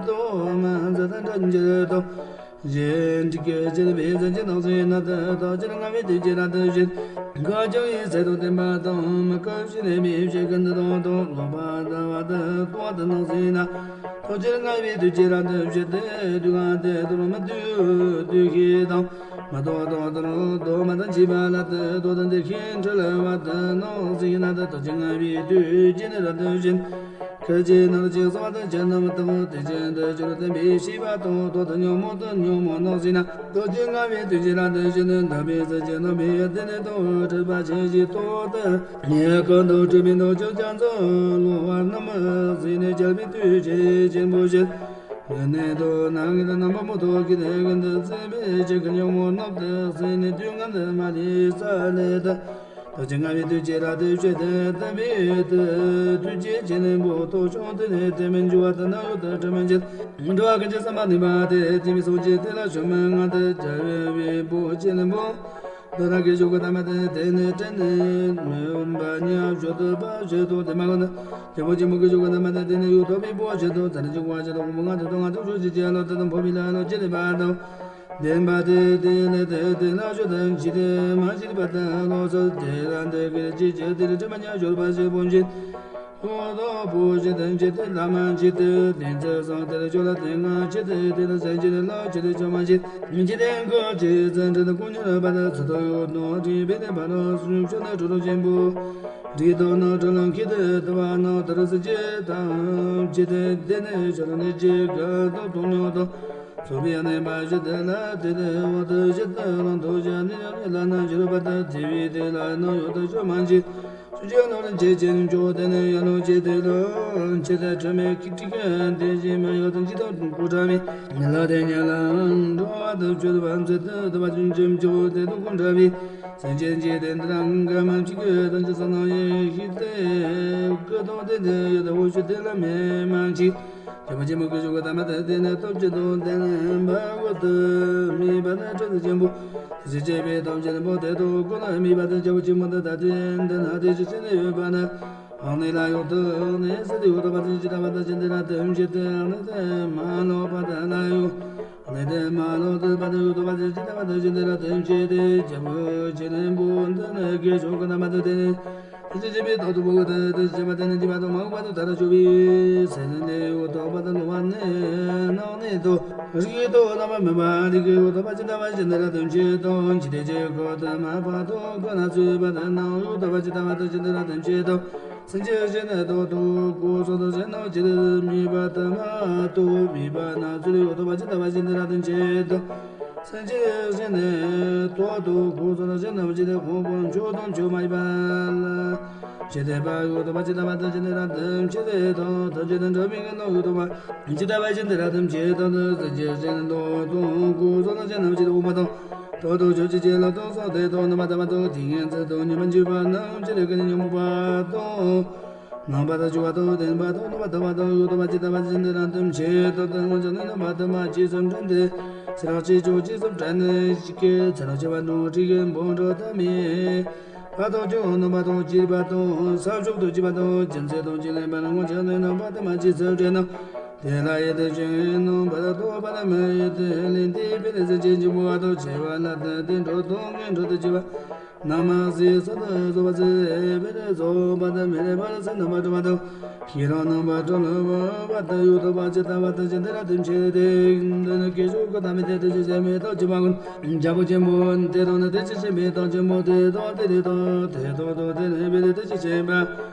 དང་མ་མཛད་དང་འདྲ་འགྱུར་དང་། གཞན་འདྲིས་སྐྱེ་བྱེད་པའི་སེམས་ཅན་རྣམས་སུ་ཡིན་ན། རྡོ་རྗེ་ལྔ་པའི་མཐུས་ཁྱེད་ལ་བཏུད་བྱས། དགའ་བྱེད་པའི་ཚལ་དང་ལྡན་པ་དང་། མི་དགའ་བྱེད་པའི་མི་བྱེད་ཀྱི་འདི་དག་དང་། ལོག་པར་ལྟ་བ་དང་ལྟུང་བ་དེ་རྣམས་སུ་ཡིན་ན། རྡོ་རྗེ་ལྔ་པའི་མཐུས་ཁྱེད་ལ་བཏུད་བྱས་ཏེ། སྡུག་བསྔལ་དེ་དག་མི་འདོད་འདོད་ཤེས་དང་། མི་ལྡོག་ལྡོག་དང་ལྡོག་མ་དང་བཅས་པ་ལ་ལྟོས་དང་ལྡན་ཞིང་འཁྲུལ་བ་དེ་རྣམས་སུ་ཡིན་ན། རྡོ་རྗེ་ལྔ་པའི་མཐུས་ཁྱེད་ལ་བཏུད་བྱས། སྐད་ཅིག་ནང་ལ་ཅིག་གསང་བ་དང་བཅས་རྣམས་དང་། དེ་བཞིན་དུ་སྤྱོད་ལམ་བསྟན་པའི་བྱིས་པ་དང་། ལྡོག་ལྡོག་ཉོན་མོངས་དང་ཉོན་མོངས་རྣམས་སུ་ཡིན་ན། རྡོ་རྗེ་ལྔ་པའི་མཐུས་ཁྱེད་ལ་བཏུད་བྱས་ཏེ། འདོད་པའི་སེམས་ཅན་རྣམས་ཀྱི་སྡུག་བསྔལ་དང་། སྒྲིབ་པ་ཆེན་ཞིང་རྟོག་སྟེ། ཉེས་ཀུན་ཏུ་སྒྲིབ་པའི་འདུ་བྱེད་རྒྱ་མཚོར་ལྷུང་བ་རྣམས་སེལ་ནས་རྒྱལ་བའི་མཐུས་ཆེན་པོ་ཞིག་ངན་ནས་དུ་ནང་གི་རྣམ་པ་མུ་ཏོ་གི་ནས་ཀུན་ཏུ་བརྩེ་བའི་ཆེད་ཀྱི་ཉོན་མོངས་རྣམས་དེ་སེལ་ནས་དུས་ངན་དུ་མ་ལུས་ས་ལས་དུ། རྡོ་རྗེ་ལྔ་པའི་མཐུས་ཁྱེད་ལ་བཏུད་བྱས་ཏེ། བསྟན་པའི་མཐུས་ཀྱི་ཆེན་པོ་ཐོག་ཆུང་དེ་ནས་དེ་མི་འགྱུར་བ་དང་ནམ་ཡང་དུ་འཁྲུལ་མི་བྱེད། འགྲོ་བ་ཀུན་གྱི་བསམ་པ་ནུས་པ་དེ་དེ་བས་སངས་རྒྱས་དེ་ལ་ཆོས་མན་ངག་དེ་རྒྱལ་བའི་བུ་ཆེན་པོ། འདི་ལ་སྐད་ཅིག་གི་ཐ་མ་དེ་དེ་ནས་དྲན་ནས་མི་འོང་བ་ཉམས་སུ་ཐོབ་པ་ཞིག་ཏུ་དེ་མ་གོ་ན། རྒྱལ་པོ་ཆེན་པོ་སྐད་ཅིག་གི་ཐ་མ་དེ་དེ་ནས་ཡུལ་ཐོབ་པའི་བུ་ཞིག་ཏུ་ཚར་གཅིག་བ་ཞིག་ཏུ་དགོངས་པ་ང་དེ་དང་ང་དུ་ཆོས་ཅི་བྱེད་ལོ་དེ་དང་འཕོ་བའི་ལ་ལོ་ཅི་ལས་པ་དང་། ལྡན་པ་དེ་དེ་ལས་དེ་དེ་ལ་ཞུ་དང་ཇི་སྟེ་མ་ཇི་སྟེ་པ་དང་ལོག་སོ་དེ་ལ་འདི་སྐད་ཅེས་བྱ་དེ་ལ་དྲི་མ་ཉམས་སུ་ཐོབ་པ་ཞིག་ཕུང་ཞིག་ཨོ་ཏོ་བུ་ཞིག་དང་ཇི་སྟེ་ལ་མ་ཇི་སྟེ་དེ་ཚེ་སང་དེ་ལ་ཆོས་ལ་དེ་ང་ཇི་སྟེ་དེ་ལ་སེམས་ཅན་ལ་ཇི་སྟེ་ཆོས་མ་ཇི་ཇི་སྟེ་གོ་ཇི་ཙན་དྲི་དང་ཀུན་ཉོན་པ་དང་ཚུལ་དང་ཡོད་དོ་རིག་པའི་ནི་བ་ལ་སུ་ཆོས་ནི་གྲོགས་ཆེན་པོ། རིག་དང་ནི་གྲོགས་ལ་མཁས་ཏེ་ལྟ་བ་ནི་དེར་སྲིད་ཅི་དང་ཇི་སྟེ་དེ་ནི་ཆོས་ལ་ནི་ཇི་ག་དང་དོན་ཉོན་དང་། ཚོགས་པའི་གནས་པ་ཞིག་དེ་ལ་དེ་ལས་འོ་དེ་ཞིག་ཏུ་ལང་དུ་བྱ་ནི་ཡང་ནི་ལ་ན་འགྱུར་བ་དང་དེ་བས་དེ་ལ་ནི་ཡོད་དོ་ཆོས་མ་མཆིས། ཆོས་ཅན་ནོར་ཆེ་ཆེན་མཆོག་དེ་ནི་ཡང་ལོ་ཆེ་དེ་ལ་ཆེ་དེ་ཁྲོས་མའི་ཁྱི་ཁྲི་ཀན་དེ་བཞིན་མ་ཡོད་དང་ཇི་ལྟར་གོ་ཁྲ་མི་ལ་དེ་ཉལ་ལ་འགྲོ་བ་དང་སྤྱོད་པ་མཛད་དུ་བ་ཅུང་ཅུང་མཆོག་དེ་དུ་ཀུན་ཁྲ་བའི་སེམས་ཅན་གྱི་དེ་འདི་རང་ག་མ་ཅིག་གི་དང་ཅི་ས་ན་ཡེ་ཤི་དེ་ཀི་དང་དེ་དེ་ཡོད་དོ་འོ་ཆོས་དེ་ལ་མེ་མ་མཆིས། རྒྱལ་པོ་ཆེན་པོ་སྐུ་གཞུང་གི་ཐ་མ་དེ་དེ་ནས་སྟོབས་ཀྱི་དང་ལྡན་པ་འོ་དུ་མི་བ་ནི་ཁྲོ་ཆུ་ཆེན་པོ་ཞི་བྱེད་པའི་སྟོབས་ཆེན་པོ་དེ་དུ་ཀུན་ལ་མི་བ་དུ་རྒྱལ་པོ་ཆེན་པོ་དུ་ད་དེ་འདི་ན་དེ་ཅི་ཆེན་ཡོད་པ་ན། ཨ་ནི་ལ་ཡོད་དུ་ནི་སི་དི་ཡོད་དུ་བ་དུ་ཅི་ད་བ་དུ་ཅི་འདི་ལ་དུ་མཆི་དུ་ཨ་ནི་དེ་མ་ལོ་བ་དུ་ལ་ཡོད། ཨ་ནི་དེ་མ་ལོ་དུ་བ་དུ་ཡོད་དུ་བ་དུ་ཅི་ད་བ་དུ་ཅི་འདི་ལ་དུ་མཆི་དུ་རྒྱལ་པོ་ཆེན་པོ་འདི་ནི་དགེ་ཆོས་ཀུན་ཐ་མ་དུ་དེ་ནི། དེ་བཞིན་གཤེགས་པའི་སྟོབས་དང་པོ་དེ་དེ་བཞིན་གཤེགས་པ་དེ་ནི་འདི་བ་དང་མ་འོངས་པ་དང་མཐར་གྱུར་པའི་སེམས་ལས་འོད་ཐོབ་པ་དང་ལོང་བ་ནི་སྣང་ནི་དང་རིག་དང་རྣམ་པར་སྨིན་པ་རིག་གི་འོད་ཐོབ་པ་ཇི་ལྟ་བ་བཞིན་དུ་རབ་ཏུ་མཆིས་དང་། ཇི་སྟེ་ཇི་སྐད་དུ་མ་བབ་དང་ཀུན་ན་ཚུད་པ་དང་སྣང་འོད་ཐོབ་པ་ཇི་ལྟ་བ་དང་བཞིན་དུ་རབ་ཏུ་མཆིས་དང་། སེམས་ཅན་གཞན་ནི་རྟོག་དང་སྐུ་གསུང་ཐུགས་ཅན་རྣམས་ཇི་ལྟར་སྨིན་པ་དུ་མ་རྟོགས་སྨིན་པ་ན་ཚུད་འོད་ཐོབ་པ་ཇི་ལྟ་བ་བཞིན་དུ་རབ་ཏུ་མཆིས་དང་། སེམས་ཅན་གཞན་ནི་རྟོག་དང་སྐུ་གསུང་ཐུགས་ཅན་རྣམས་ཇི་ལྟར་གོང་བུ་མཆོག་དང་མཆོག་མ་ཡིན་པ་ལ། ཇི་ལྟར་བབ་འོད་ཐོབ་པ་ཇི་ལྟ་བ་དང་ཇི་ལྟར་རབ་ཏུ་མཆིས་ཏེ་དང་། ཐམས་ཅད་དུ་འགྲོ་བའི་ཀུན་སྣང་འོད་ཐོབ་པ་ཇི་ལྟ་བ་བཞིན་དུ་རབ་ཏུ་མཆིས་དང་། སེམས་ཅན་གཞན་ནི་རྟོག་དང་སྐུ་གསུང་ཐུགས་ཅན་རྣམས་ཇི་ལྟར་འོད་མ་དང་། རྟོག་དང་ཕྱོགས་ཀྱི་ཆོས་ལ་ལྟོས་སོགས་དེ་དང་རྣམ་པར་ཐར་པ་དང་ཏིང་ངེ་འཛིན་དང་ཉོན་མོངས་འཇིགས་པ་རྣམས་ཇི་ལྟར་ཀུན་ནས་ཉོན་མོངས་པ་དང་། རྣམ་པར་གཅོད་པ་དང་བརྟན་པ་དང་རྣམ་པར་དག་པ་དང་འོད་ཐོབ་པ་ཇི་ལྟ་བ་བཞིན་དུ་རབ་ཏུ་མཆིས་དང་། དོན་དངོས་ཀྱང་ནི་རྣམ་པར་དག་པ་ཇི་ཙམ་དྲན་ཏེ། ཚེ་རབས་ཀྱི་ཕྱོགས་ཇི་ཙམ་དྲན་ནས་ཤིག་གེ་ཚེ་རབས་ཀྱི་བར་དུ་རིག་གི་འབུམ་ཕྲག་ཐ་མའི་བར་དུ་ཀྱང་རྣམ་པར་དང་བཅས་པ་དང་ས་ཕྱོགས་དང་བཅས་པ་དང་རྒྱུ་མཚན་དང་བཅས་ལེན་པ་ལ་དངོས་ཀྱང་ནི་རྣམ་པར་དག་པ་ཇི་ཙམ་དྲན་ན། དེ་ལ་ཡིད་དུ་ཅི་རྣམ་པར་རྟོག་པ་ལ་མི་ཡི་དེ་ལས་འདས་པའི་སེམས་ཅན་འཇིགས་པ་དང་བཅས་པ་ལ་དེ་དེ་འགྲོ་དང་ངན་འགྲོ་དང་བཅས་པ། ནམ་ཟས་ས་དང་བཟོ་བ་ཟས་པའི་བཟོ་བ་དང་མི་རིགས་པར་ཟས་རྣམ་པར་གྲོལ་བ་དང་ཤེས་རབ་རྣམ་པར་གྲོལ་བ་དང་ཡུལ་ཐོབ་པ་ཇི་ལྟ་བ་དང་ཇི་ལྟར་རབ་ཏུ་མཆིས་ཏེ། འདི་ནི་སྐད་ཅོར་གི་ཐ་མའི་དེ་དེ་ཅི་ཞེས་མི་རྟག་ཅི་མ་ཀུན། རྒྱལ་པོ་ཆེན་པོ་དེ་དང་ནི་དེ་ཅི་ཞེས་མི་རྟག་ཆེན་པོ་དེ་དང་དེ་ལས་དང་དེ་དང་དང་དེ་ལས་པའི་དེ་ཅི་ཞེས་པ།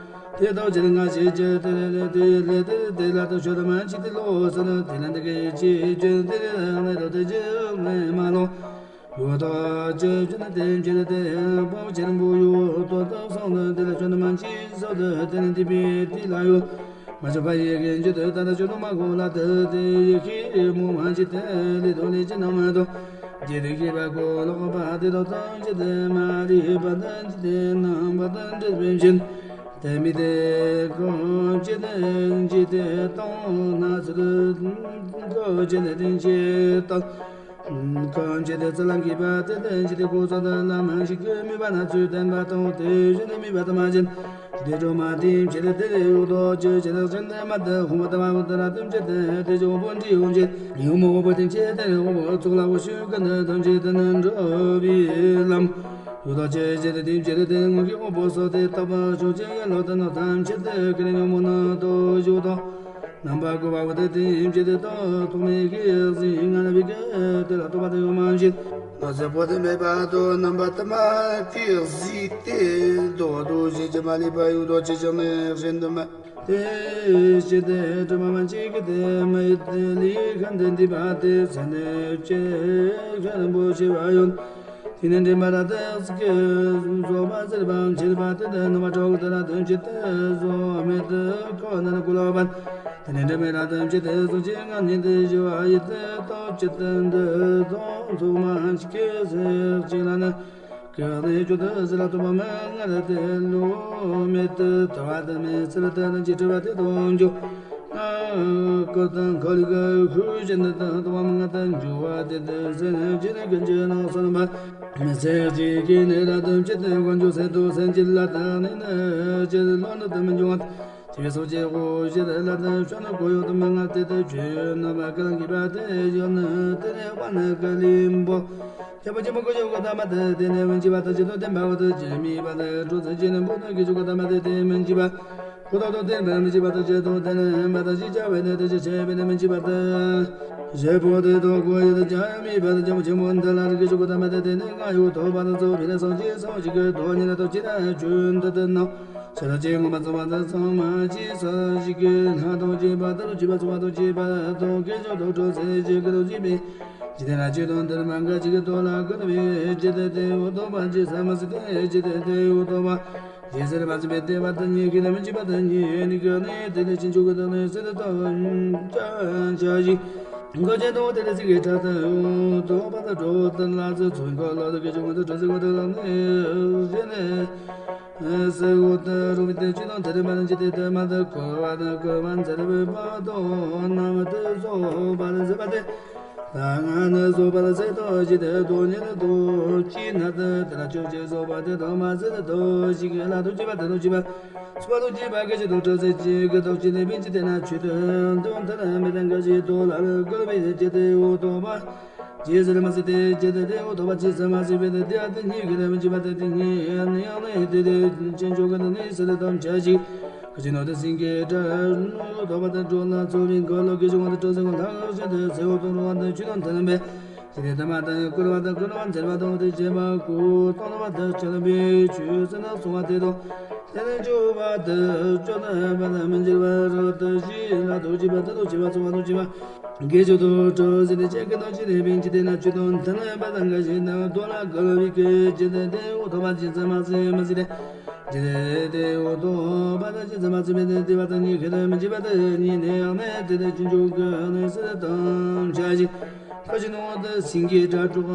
དེ་དང་ཇི་ལྟར་ང་ཞེས་བྱ་དེ་ལས་དེ་ལས་དེ་དེ་ལ་དང་ཤོད་མ་མཆིས་ཏེ་ལོག་སོང་ན། དེ་ལས་འདི་སྐད་ཅེས་བརྗོད་དེ་ལས་ནི་དང་དེ་ཅི་མི་མ་ལོག་འོད་ཐོབ་ཅེས་བརྗོད་ནི་དེ་འགྱུར་ཏེ། དཔའ་བོ་ཆེན་པོ་ཡུལ་ཐོབ་ཏུ་སོང་ནས་དེ་ལ་ཆོས་རྣམས་ཅི་སོགས་དུ་དེ་ནི་འདས་པའི་དུས་ལ་ཡོད་མ་ཆོག་པ་ཡི་གེ་འགྱུར་ཏེ། ད་ལྟ་ཆོས་རྣམས་མ་གོ་ལ་དུ་དེ་ཡི་གེ་མུ་མ་ཅི་དེ་ལས་དོ་ལས་ཅི་རྣམས་དང་ ཇི་ལྟར་ཤེས་པ་གོ་ལོག་པ་དེ་དག་ཐམས་ཅད་མ་རིག་པ་དང་འཇིག་རྟེན་རྣམ་པ་དང་འདྲེས་པའི་ཕྱིར། དེ་མི་དེ་ཀུན་ཇི་ལྟར་འཇིག་རྟེན་སྟོང་ན་ཚུལ་ཀུན་ཇི་ལྟར་རྟེན་ཅིང་སྟོང་། ཀུན་ཇི་ལྟར་ཚུལ་ལ་མཁས་པ་དེ་ལྟར་འཇིག་རྟེན་ཀུན་སོགས་དང་ལམ་ཞིག་གི་དམིགས་པ་སྣ་ཚོགས་བསྟན་པ་དང་། དེ་བཞིན་དུ་དམིགས་པ་དུ་མ་ཅན། དེ་སྒྲོན་མ་དེའི་ཕྱིར་དེར་འོད་དང་ཅི་ཕྱིར་གཞན་དུ་མ་དག་དབུ་མ་དང་མ་དབུ་དང་ར་དང་ཅི་སྟེ་དེ་ཕྱིར་དབུ་མ་འདྲི་ཡོང་ཅི། ཡུམ་འོད་པོ་དེ་ཕྱིར་དེར་འོད་པོ་ཚོགས་ལ་འོད་ཞུ་ཀུན་ནས་ཐམས་ཅད་དུ་ནི་འགྲོ་བའི་ལམ། འོད་དང་ཅི་ཕྱིར་དེའི་ཕྱིར་དེར་དངོས་ཀྱི་འོད་པོ་སོགས་དེ་དག་པར་ཕྱོགས་ཀྱི་ཡན་ལག་དུ་ནི་ཐམས་ཅད་དུ་ཀུན་ནས་ཉོན་མོངས་རྣམས་དག་བཞུགས་དང་། རྣམ་པ་ཀུན་པ་འོད་དེ་དེའི་ཕྱིར་དེ་དག་ཐོགས་མེད་ཀྱི་གཟི་ང་ལ་བའི་གེ་དེ་ལ་ཐོགས་པ་དེ་ཡོད་མ་ཞིག། ལ་ཟེར་པོ་དེ་མེད་པ་དང་རྣམ་པ་དུ་མ་ཀྱི་གཟི་དེ་དོ་དོ་ཞེས་ཀྱང་མ་ལུས་པ་ཡོད་དོ་ཅི་ཞིག་ནི་གཞན་དུ་མ། དེ་ཕྱིར་དེ་དྲི་མ་མ་མཆིས་ཀྱི་དེ་མི་ཡི་དེ་ལས་ཤིན་ཏུ་འདས་པ་དེ་ཚེ་ནི་ཅི་ཤེས་རིན་པོ་ཆེ་བ་ཡོད། དེ་ནས་འདྲེན་པ་ར་དེ་ཟིག་གི་བཟོད་པ་ཟེར་བ་མཆེད་པ་དེ་དེ་ནི་མ་གྲོགས་དེ་ར་དོན་ཅི་སྟེ་བཟོད་མེད་དུ་ཁོ་ན་ནི་ཀུན་སློང་བ། དེ་ནས་འདྲེན་པ་ར་དོན་ཅི་སྟེ་བཟོད་ཅི་ང་ཉིད་དེ་ཞི་བ་ཡི་དེ་སྟོབས་ཅི་སྟེ་འདི་དང་ཚོགས་མ་ཅི་སྐད་ཟེར་ཅི་ལ་ནི། གང་ནས་བརྗོད་དུ་ཟིལ་ལ་ཐུབ་པ་མ་ངར་དེ་ལུ་མེད་དུ་དུ་བ་དུ་མེད་ཚུལ་དུ་ནི་ཅི་དྲི་བ་དེ་དང་འཇུག་ང་ཀུན་ཏུ་ཁོ་ལི་གི་ཤུགས་ཅན་དུ་དུ་བ་མ་ངར་དུ་འཇུག་བ་དེ་དུ་ཟེར་ནས་ཅི་ནས་ཀུན་གྱི་ནང་སོན་པ་མི་ཚེ་གཅིག་གི་ནས་ར་དུ་ཅི་དུ་དཀོན་མཆོག་སེམས་དུ་སེམས་ཀྱི་ལ་དང་ནི་ནི་ཅི་ལོ་ནི་དུ་མི་འབྱུང་བ། ཅི་བས་སོ་ཅི་གོ་ཞེས་ལ་དང་ཤོ་ན་གོ་ཡོད་དུ་མ་ང་དེ་དུ་ཆོས་རྣམ་པ་གང་གིས་པ་དེ་ཡོད་ནི་དེ་ནས་པ་ནི་ཀ་ལིམ་པོ། ཁྱབ་པ་ཆེན་པོ་ཀུན་ཤེས་གོ་ཏ་མ་དེ་དེ་ནས་མི་འཇིགས་པ་དང་ཅི་དང་ལྡན་པ་འོ་དུ་ཅི་མི་པ་དེ་འགྲོ་ཚུལ་ཅི་ནི་པོ་དང་ཀུན་ཤེས་གོ་ཏ་མ་དེ་དེ་མི་འཇིགས་པ། གོ་ཏ་དང་ལྡན་པ་མི་འཇིགས་པ་དང་ཅི་དང་ལྡན་པ་དང་ཅི་བྱ་བས་ནི་དེ་ཅི་བྱས་པས་ནི་མི་འཇིགས་པ་དང་། ཞེས་པོ་དེ་དང་གོ་ཡོད་དུ་ཅང་མི་པ་དང་ཆེན་པོ་ཆེན་པོ་འདི་ལ་ཀུན་ཤེས་གོ་ཏ་མ་དེ་དེ་ནི་ང་ཡོད་དོ་པ་དང་གཙོ་བོ་ཕི་ནི་སངས་རྒྱས་སངས་རྒྱས་ཀྱི་དོན་ཉིད་ལ་ཐོབ་ཅི་ན་ཆོས་འདི་ལྟར་སྣང་། ཆ་ལ་ཅི་ངོ་མ་ཚང་བ་དང་ཚང་མ་ཅི་ས་ཞིག་གི་ལྷ་དང་བཅས་པ་ལྟར་བཅས་པ་ཚོགས་པ་དང་བཅས་པ་དང་དཀོན་མཆོག་དང་གྲོགས་སེ་ཅི་ཀུན་དང་བཅས་པའི་ཇི་ལྟར་ན་ཆོས་དང་ལྡན་མ་འགལ་ཅི་གི་དོན་ལ་ཀུན་པའི་ཇི་ལྟར་དེ་འོ་ཐོབ་པ་ཇི་ཙམ་མ་སྲིད་དེ་ཇི་ལྟར་དེ་འོ་ཐོབ་པ་ཇི་ཙམ་མ་སྲིད་པའི་དེ་བ་དང་ཉིད་ཀྱི་ལ་མི་འཇིགས་པ་དང་ཉིད་ནི་ཀུན་ནས་དེ་ལས་ཕྱིན་ཆོག་གི་དོན་ནི་སྲིད་དུ་ཐོབ་ཅ་ཅ་ཞིག་འགོ་ཅན་དང་དེ་ལས་ཚིག་གི་ཕྲག་དང་འོ་ཐོབ་པ་དང་གྲོགས་དང་ལ་ཚོད་ཚོད་འགོ་ལོ་དང་ཀུན་ཤེས་དང་གྲོགས་སེ་འགོ་དང་ལ་ནི་ཟེར་ནས། སེ་འོ་ཏི་རུ་མི་ཏི་ཅི་དང་དེ་རིམ་པ་ནི་ཅི་ཏི་ཏི་མ་ཏི་ཀོ་བ་ཏི་ཀོ་བ་ཛ་རི་བི་བ་དོ་ན་མ་ཏི་སོ་བ་ཏི་ཟེ་བ་ཏི། ད་ང་ནི་སོ་བ་ཏི་ཟེ་དོ་ཅི་ཏི་དོ་ཉི་ཏི་དོ་ཅི་ན་ཏི་ཏི་ར་ཅོ་ཅི་སོ་བ་ཏི་དོ་མ་ཟེ་ཏི་དོ་ཅི་གི་ལ་དོ་ཅི་བ་ཏི་དོ་ཅི་བ། སོ་བ་དོ་ཅི་བ་གི་ཅི་དོ་ཏི་ཟེ་ཅི་གི་དོ་ཅི་ཏི་བི་ཅི་ཏི་ན་ཆུ་ཏི་དོ་ཏི་ར་མི་ཏི་གི་ཅི་དོ་ལ་རི་ཀུ་རི་བི་ཅི་ཏི་འོ་དོ་བ། ཇི་ཟེར་མ་ཟེར་ཏེ་ཇི་ཏེ་ཏེ་འོ་ཐོབ་པ་ཇི་ཟེར་མ་ཟེར་བས་ཏེ་ཏེ་ཨ་ཏི་ཉིད་ཀྱི་ལས་མི་འཇིགས་པ་ཏེ་ཏི་ཉིད་ནི་ཡང་ནི་ཏེ་ཏེ་ཅན་ཆོ་ག་ཏི་ནི་ཟེར་ཏེ་ཏམ་ཆ་ཞིག་ག་ཅི་ནོ་ཏེ་སེང་གེ་དྲ་ཐོབ་པ་ཏེ་འགྲོ་ལ་ཚོགས་རིང་གོ་ལོ་གི་ཅུང་ཏེ་ཏྲོ་ཟེར་གོ་ལྷ་ག་ཟེར་ཏེ་ཟེར་འོ་ཏོ་རོ་བ་ཏེ་ཆུ་དང་ཐ་ལམ་པས་ཇི་ཏེ་ཏ་མ་ཏེ་ཀུར་བ་ཏེ་ཀུར་བ་མཛེར་བ་ཏོ་ཏེ་བྱེད་པ་ཀུ་ཏོ་ནོ་བ་ཏེ་ཆ་ལམ་པས་ཆུ་ཟེར་ན་སོང་བ་ཏེ་ཏོ། དེ་ནས་འཇུག་པ་དེ་སྤྱོད་ནས་པ་ནི་མི་འགྱུར་བ་རབ་ཏུ་ཞི་ལ་ཐུགས་རྗེ་པ་ཐུགས་རྗེ་པ་ཚོགས་པ་ཐུགས་རྗེ་པ། དགེ་སྦྱོར་དུ་གྲོལ་ཟིན་ཏེ་ཅན་གྱི་ནང་ཕྱི་ནས་པའི་འཇིག་རྟེན་ན་ཆོས་དང་མཐུན་པ་དང་འགལ་ཞིང་དང་དོན་ལ་འགལ་བའི་སྐད་ཅི་སྟེ་དེ་འོ་ཐོབ་པ་ཇི་ཙམ་མ་ཟིན་མི་ཟིན་ཏེ། ཇི་སྟེ་དེ་འོ་ཐོབ་པ་དང་ཇི་ཙམ་མ་ཟིན་པའི་དེ་བ་དང་ཉིད་ཁེ་དང་མི་འཇིགས་པ་དང་ཉིད་ནས་ཡང་ནས་དེ་དེ་ཕྱིན་ཆོག་གི་ནས་སྲིད་དང་བྱ་ཞིང་། ཁ་ཅིག་ནང་དུ་སེང་གེ་སྒྲ་སྒྲོགས་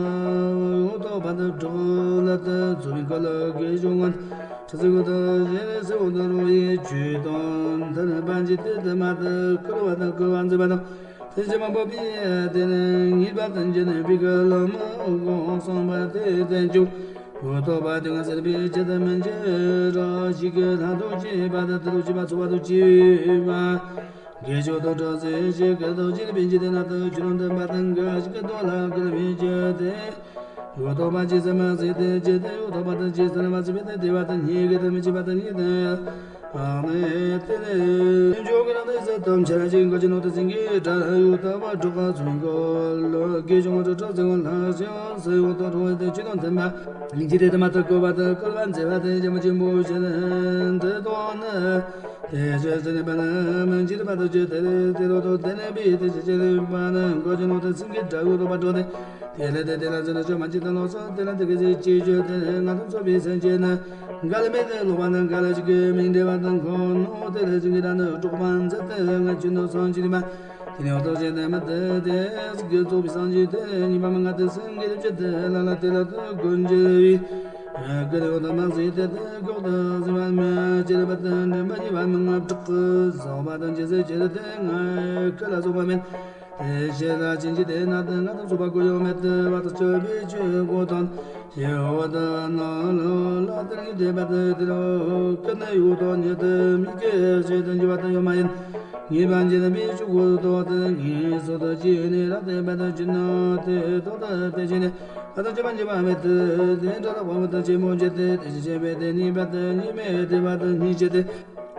འོ་ཐོབ་པ་དང་གྲོགས་ལ་དུ་རྫོགས་པའི་འཁོར་ལོ་དགེ་སྦྱོར་ངན། ཁྲི་ཚོ་གོ་ཏོ་ཞེས་ནས་སེ་འོ་དོ་རོ་ཡི་ཆོས་དང་མཐུན་པ་ཇི་ལྟར་དུ་མ་དུ་ཁུར་བ་དང་ཁུར་བ་མཛད་པ་དང་། དེ་ཕྱི་མ་འབོད་པའི་དེ་ནི་ངེས་པ་དང་འཇལ་ནས་པའི་གི་ལམ་དགོངས་གསུངས་པ་དེ་བསྟན་བཅུག་འོ་ཐོབ་པ་དེ་ང་ཟེར་བའི་ཇི་ལྟར་མི་འཇལ་ར་ཞིག་གི་ལྷ་ཐུགས་རྗེ་པ་དང་དེ་ཐུགས་རྗེ་པ་ཚོགས་པ་ཐུགས་རྗེ་པ། དགེ་སྦྱོར་དུ་གྲོལ་ཟེར་ཞིག་གི་ཐུགས་རྗེ་པའི་འཇིག་རྟེན་ན་དུ་ཆོས་དང་མཐུན་པ་དང་འགལ་ཞིག་གི་དོན་ལ་འགལ་བའི་ཇི་སྟེ། འོ་ཐོབ་པ་ཇི་ཙམ་མ་ཟིན་ཏེ་ཇི་སྟེ་འོ་ཐོབ་པ་དང་ཇི་ཙམ་མ་ཟིན་པའི་དེ་བ་དང་ཉིད་ཀྱི་དང་མི་འཇིགས་པ་དང་ཉིད་དང་། ཨ་ནི་དེ་ནས་འཇོག་གི་རང་དེ་ཟེར་དམ་ཆ་ཅིག་ག་ཅི་ནོ་དེ་ཟིན་གྱི་དགྲ་འོ་ཐོབ་པ་གྲོགས་ཁ་ཚུན་གོ་ལོ་དགེ་སྦྱོར་དུ་གྲོལ་ཟེར་གོ་ལྷག་ཞིང་ཟེར་འོ་ཐོབ་རོ་དེ་ཅི་དང་མཐུན་པ། མི་འཇིགས་དེ་དམ་དུ་བཀོད་པ་དང་བཀོད་པ་མཛད་པ་དེ་ཡང་མ་ཅིག་འབུལ་ཞིང་དེ་དོན་ནི། དེ་ཕྱིར་ཟེར་ནས་པ་ནི་མི་འཇིགས་པ་དང་བཅས་ཏེ་དེ་རོ་ཏོ་དེ་ནས་པའི་དེ་ཕྱིར་ཅི་ལས་པ་ནི་མགོ་ཅན་ནོ་དེ་སེང་གེ་སྒྲ་འོ་ཐོབ་པ་གྲོགས་ཏེ། དེ་ལས་དེ་དེ་ལ་ཟེར་ན་ཆོས་མ་ཅི་དང་ལོག་སོ་དེ་ལ་དེ་གི་ཟེར་ཅི་ཞུ་དེ་ང་དང་ཚོགས་པའི་སེམས་ཅན་ནི་འགལ་མེད་དེ་ལོག་པ་དང་འགལ་ཞིག་གི་མི་འབྲེལ་བ་དང་ཁོ་ནོ་དེ་ལས་སེང་གེ་སྒྲ་ནི་སྒྲོག་པ་མཛད་དེ་ང་ཆོས་ནོ་སངས་རྒྱས་མ། དེ་ནས་འོ་ཐོག་ཆེན་དེ་མི་དེ་དེ་སྐད་རྫོགས་པའི་སངས་རྒྱས་དེ་ཉི་མ་མི་ང་དེ་སེང་གེ་རི་བཅད་དེ་ལ་ལ་དེ་ལ་དེ་དགོན་གྱི་བའི་སྐད་འོ་ཐོག་མ་ཟིན་དེ་དེ་མགྱོགས་དུ་ཟིན་པ་མི་ཅི་རི་བ་དེ་འདྲེན་པ་ཉི་བ་མི་ང་དྲག་གི་བཟང་བ་དང་ཇི་སྲིད་ཅི་རི་དེ་ང་ཁ་ལ་སོགས་པ་མེད། དེ་ཕྱིར་ལ་ཕྱིན་ཅི་དེ་ན་དེ་ང་དང་སོགས་པ་གོ་ཡོང་མེད་དེ་བ་དང་ཆོས་པའི་ཆོས་གོ་དང་ཞེས་འོ་དེ་ན་ལོ་ལ་དེ་ཉིད་དེ་བ་དེ་དེ་རུ་ཀི་ནི་ཡོད་དོ་ཉིད་དེ་མི་སྐད་ཞེས་དེ་འགྱུར་བ་དེ་ཡོད་མ་ཡིན། ངེས་པ་འཇིག་རྟེན་པའི་ཆོས་གོ་དོ་དེ་ངེས་སོ་དོ་ཅི་ནི་ར་དེ་བ་དེ་ཅི་ན་དེ་དོ་དེ་དེ་ཅི་ནི་བ་དང་ཆོས་པ་འཇིག་པ་མེད་དེ་དེ་འདྲ་ལ་དབང་པོ་དང་ཆེན་པོ་འཇིག་དེ་དེ་ཅི་ཆེན་པོའི་དེ་ཉིད་པ་དེ་ཉིད་མེད་དེ་བ་དེ་ཉིད་ཅེས་དེ།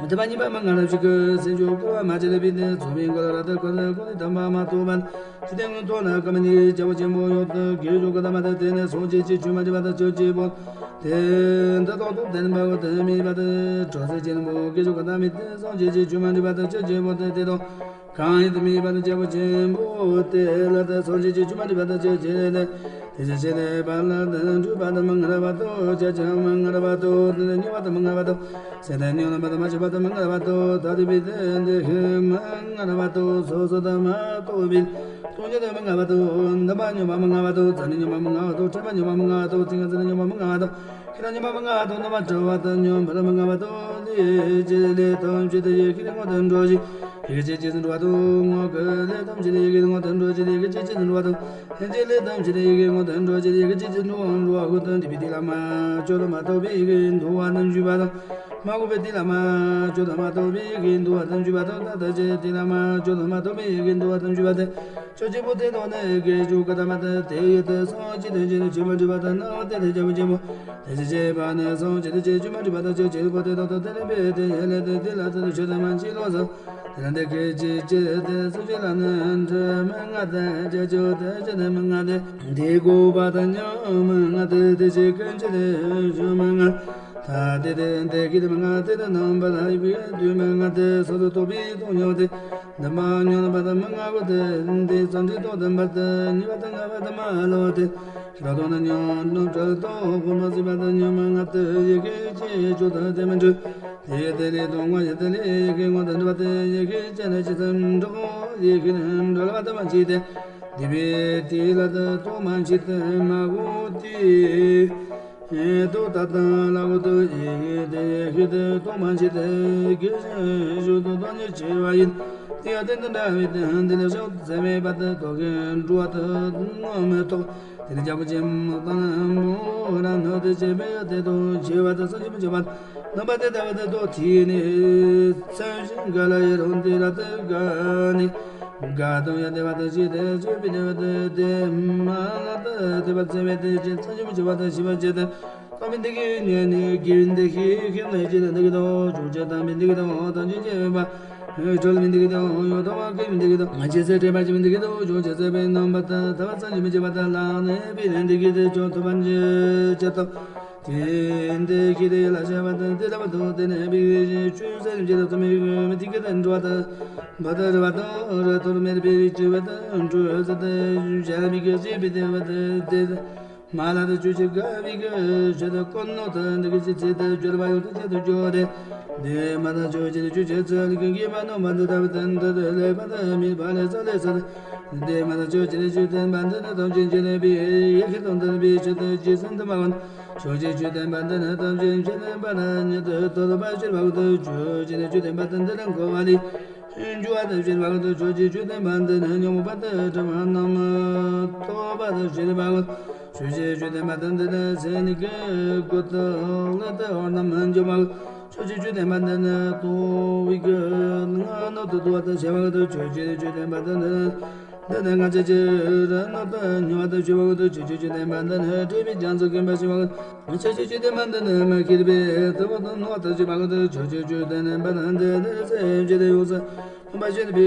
དེ་པ་ཉིད་པ་མ་ང་རབ་ཞིག་གི་སེམས་བྱུང་བསྐུལ་བ་མ་བྱས་པའི་དེ་ཚོགས་པའི་མགོ་ལ་ར་དེ་ཁོ་དེ་ཁོ་དེ་དམ་པ་མ་ཐོབ་པ། ཅི་སྟེ་སྔོན་ཐོག་ན་ཀ་མ་ནི་རྒྱལ་པོ་ཆེན་པོ་ཡོད་དེ་དགེ་སྦྱོར་ག་ད་མ་དེ་དེ་ནས་སོང་ཅི་ཅི་ཆུ་མ་འདྲི་བ་དང་ཆོས་ཅི་པོ། དེ་འདི་དོག་ཏུ་དེ་ནི་འབའ་བོ་དེ་མི་པ་དེ་གྲོགས་སེ་ཅི་ནི་མོ་དགེ་སྦྱོར་ག་ད་མི་དེ་སོང་ཅི་ཅི་ཆུ་མ་འདྲི་བ་དང་ཆོས་ཅི་པོ་དེ་དེ་དོ། གང་ཡིན་དུ་མི་པ་དེ་རྒྱལ་པོ་ཆེན་པོ་དེ་ལ་དེ་སོང་ཅི་ཅི་ཆུ་མ་འདྲི་བ་དང་ཆོས་ཅི་དེ། དེ་ཅི་ཆེ་ནས་པ་ལ་དེ་འདྲུ་བ་དེ་མ་ང་ར་བ་དོ་ཅ་ཅ་མ་ང་ར་བ་དོ་དེ་ནི་ཉོ་བ་དེ་མ་ང་བ་དོ། སེ་དེ་ཉོ་ན་བ་དེ་མ་ཆུ་བ་དེ་མ་ང་ར་བ་དོ་ད་དེ་བི་དེ་འདི་ཧི་མ་ང་ར་བ་དོ་སོ་སོ་དེ་མ་དོ་བི། སྟོང་ཉིད་དེ་མ་ང་བ་དོ་འདི་མ་ཉོ་མ་མ་ང་བ་དོ་ཙ་ནི་ཉོ་མ་མ་ང་བ་དོ་ཁྲ་མ་ཉོ་མ་མ་ང་བ་དོ་ཙི་ང་ཙི་ནི་ཉོ་མ་མ་ང་བ་དོ། ཁྱེད་རང་ཉོ་མ་མ་ང་བ་དོ་འདི་མ་ཁྲ་བ་དོ་ཉོ་མ་ར་མ་ང་བ་དོ་ལི་ཅི་ལི་དོ་ཅི་དེ་ཡི་ཁྱེད་ངོ་དེ་འགྲོ་ཞིག་ཡི་གེ་ཅི་ཅི་ཟིན་འགྲོ་བ་དོ་ངོ་གི་ལི་དོ་ཅི་དེ་ཡི་གེ་ངོ་དེ་འགྲོ་ཅི་དེ་ཡི་གེ་ཅི་ཅི་ཟིན་འགྲོ་བ་དོ། ཧེ་ཅི་ལི་དོ་ཅི་དེ་ཡི་གེ་ངོ་དེ་འགྲོ་ཅི་དེ་ཡི་གེ་ཅི་ཅི་འགྲོ་འགྲོ་བ་ཧུ་དོ་འདི་བི་དེ་ལ་མ་ཅོ་དོ་མ་དོ་བི་ཡི་གེ་འདུ་བ་དོ་འཇུ་བ་དོ། མ་གུ་བི་དེ་ལ་མ་ཅོ་དོ་མ་དོ་བི་ཡི་གེ་འདུ་བ་དོ་འཇུ་བ་དོ་ད་ད་ཅི་དེ་ལ་མ་ཅོ་དོ་མ་དོ་བི་ཡི་གེ་འདུ་བ་དོ་འཇུ་བ་དེ། ཆོས་ཅི་པོ་དེ་དོ་ནི་གེ་ཅུ་ཀ་ད་མ་དེ་དེ་ཡི་དེ་སོང་ཅི་དེ་ཅི་ནི་ཅི་མ་འདྲི་བ་དོ་ན་དེ་དེ་ཅི་མ་ཅི་མོ། དེ་ཅི་ཅི་པ་ནི་སོང་ཅི་དེ་ཅི་ཅི་མ་འདྲི་བ་དོ་ཅི་ཅི་པོ་དེ་དོ་དོ་དེ་ནི་བི་དེ་ཡི་ལེ་དེ་དེ་ལ་དེ་ཆོས་དེ་མ་ཅི་ལོ་སོ། དེ་ལ་འདི་སྐད་ཅེས་བྱས་ཏེ་སུ་ཞིག་ལ་ནི་འདྲི་མི་ང་སྟེ་ཅེས་བརྗོད་དེ་ཅི་ནི་མི་ང་སྟེ། འདི་གོ་བ་དང་ཉམས་མི་ང་སྟེ་དེ་ཞིག་ཀུན་གྱི་ལས་ཞུ་མི་ང་། ད་དེ་དེ་འདི་གི་མི་ང་སྟེ་དེ་རྣམ་པར་ཡོད་པའི་དུས་མི་ང་སྟེ་སོ་སོ་རྟོག་པའི་དོན་ཉོན་ཏེ། འདི་མ་ཉོན་པ་དང་མི་ང་གོ་སྟེ་འདི་ཙམ་གྱི་དོན་དམ་པར་དེ་ཉེས་པ་དང་ངལ་བ་དང་མ་ལོག་སྟེ། ཁྱེད་དོན་ཉོན་རྣམ་གྲོལ་དང་དབུ་མ་སྲིད་པ་དང་ཉམས་མི་ང་སྟེ་ཡི་གེ་ཅེས་བརྗོད་དེ་དེ་མི་འདྲི། དེ་ཡི་དེ་ལས་དོན་ངོ་ཡི་དེ་ལས་ཡི་གེ་ངོ་དང་འདྲ་བ་དེ་ཡི་གེ་ཅན་ནི་ཅི་ཙམ་འགྲོ་ཡི་གེ་ནི་འགྲོ་ལ་བ་དམ་ཅི་སྟེ། དེ་བས་དེ་ལ་དེ་དོ་མ་མཆིས་ཏེ་མ་གོ་དེ། དོ་ད་དང་ལ་གོ་དོ་ཡི་གེ་དེ་ཡི་གེ་དེ་དོ་མ་མཆིས་ཏེ་གེ་ཞིག་ཞུ་དོ་དོ་ཉི་ཆེ་བ་ཡིན། དེ་ཡང་དེ་འདི་འདྲ་བའི་དེ་འདི་ལས་ཤོག་ཟེར་མེད་པ་དེ་དོ་གེ་འགྲོ་བ་དེ་ངོ་མི་ཐོག་དེ་ནི་རྒྱལ་པོ་ཆེན་མོ་དང་མོ་རང་ནོ་དེ་བྱེད་པའི་དེ་དོ་བྱེད་པ་དེ་སངས་རྒྱས་མི་བྱེད་པ། རྣམ་པ་དེ་ལྟ་བུ་དེ་དོ་ཐིག་ནི་མཚན་ཞིང་ག་ལ་ཡི་རུང་དེ་ར་དེ་ག་ནི། ག་དང་ཡ་དེ་བ་དེ་ཞི་དེ་བྱེད་པའི་དེ་བ་དེ་དེ་མ་ལ་དེ་དེ་བ་བྱེད་པའི་དེ་ཞི་སངས་རྒྱས་མི་བྱེད་པ་དེ་ཞི་བ་བྱེད་དེ། ཏོ་མི་འདི་གི་ཉེ་ནི་གི་འདི་གི་ཁྱེད་ནི་ཅི་ནི་འདི་གི་དོ་ཅུང་ཅེ་ཏ་མི་འདི་གི་དོ་དང་ཅི་ཅེ་བ། ཁྲོལ་མི་འདི་གི་དོ་ཡོད་དོ་མ་ཁེ་མི་འདི་གི་དོ་ང་ཅེ་སེ་ཏྲེ་པ་ཅི་མི་འདི་གི་དོ་ཅུང་ཅེ་སེ་པའི་རྣམ་པ་ད་ད་བ་ཙམ་ཅི་མི་ཅེ་བ་ད་ལ་ནི་པི་ནི་འདི་གི་དོ་ཅོ་ཐུ་བ་ཅི་ཅེ་དོ། དེ་འདི་གི་དེ་ལ་ཤ་བ་ད་དེ་ལ་བ་དོ་དེ་ནི་པི་ཅུ་སེ་རིམ་ཅེ་དོ་ཐུ་མི་གི་མི་འདི་གི་དོ་འགྲོ་བ་ད་བ་ད་རི་བ་དོ་རི་ཐུར་མི་རི་པི་ཅི་བ་ད་འགྲོ་ས་ད་ཞ་མི་གི་ཅི་པི་དེ་བ་ད་དེ། མ་ལ་དེ་ཆོས་ཅན་དགའ་བའི་གི་ཆོས་དེ་ཀུན་སློང་དུ་འདི་གི་ཅི་ཚེ་དེ་སྦྱོར་བ་ཡོད་དེ་ཆེད་དུ་སྦྱོར་ཏེ། དེ་མ་དང་ཆོས་ཅན་ཆོས་ཅན་ཚུལ་གྱི་དགེ་བ་རྣམ་པ་འདི་ལྟ་བུ་དོན་དུ་ལེགས་པ་དང་མེད་པ་ལས་ས་ལས་ས་དེ། དེ་མ་དང་ཆོས་ཅན་ཆོས་བསྟན་པ་འདི་ནི་ཐམས་ཅད་མཁྱེན་པའི་ཡེ་ཤེས་དང་ལྡན་པའི་ཆེད་དུ་རྗེས་སུ་འདུམ་པ་ཀུན། ཆོས་ཅན་ཆོས་བསྟན་པ་འདི་ནི་ཐམས་ཅད་མཁྱེན་པ་ལ་ཉིད་དུ་ཐོབ་པར་བྱེད་པ་ཀུན་ཏུ་ཆོས་ཅན་ཆོས་བསྟན་པ་དང་འདི་ལ་འཁོར་བ་ལས། འགྱུར་བ་དང་བྱེད་པ་དང་ཆོས་ཅན་ཆོས་བསྟན་པ་འདི་ནི་ཉོན་མོངས་པ་དང་བྲལ་བ་རྣམས་ཐོབ་པ་དང་བྱེད་པ་ཆོས་ཅན་ཆོས་བསྟན་པ་དང་འདི་ནི་སེམས་ནི་ཀུན་ཏུ་ལ་དང་བར་རྣམས་འཇོམས་པ། ཆོས་ཅན་ཆོས་བསྟན་པ་འདི་ནི་རྟོག་པའི་ཀུན་སློང་དུ་རྟོག་པ་དང་བྱ་བ་དང་ཆོས་ཅན་ཆོས་བསྟན་པ་འདི་ནི་འདི་ནི་ང་ཅག་ཅི་ར་རྣམ་དང་སྨྱོ་བ་དང་བྱ་བ་དང་ཆོས་ཅན་ཆོས་བསྟན་པ་འདི་ནི་སྤྲོས་པའི་རྒྱ་མཚོ་ཀུན་པ་ཞི་བ། ཆོས་ཅན་ཆོས་བསྟན་པ་འདི་ནི་མི་སྐྱེ་བའི་ཐུབ་པ་དང་སྣང་བ་དང་བྱེད་པ་དང་ཆོས་ཅན་ཆོས་བསྟན་པ་འདི་ནི་སེམས་ཅན་དེ་ཡོངས་སུ་ཕམ་པར་བྱེད་པའི་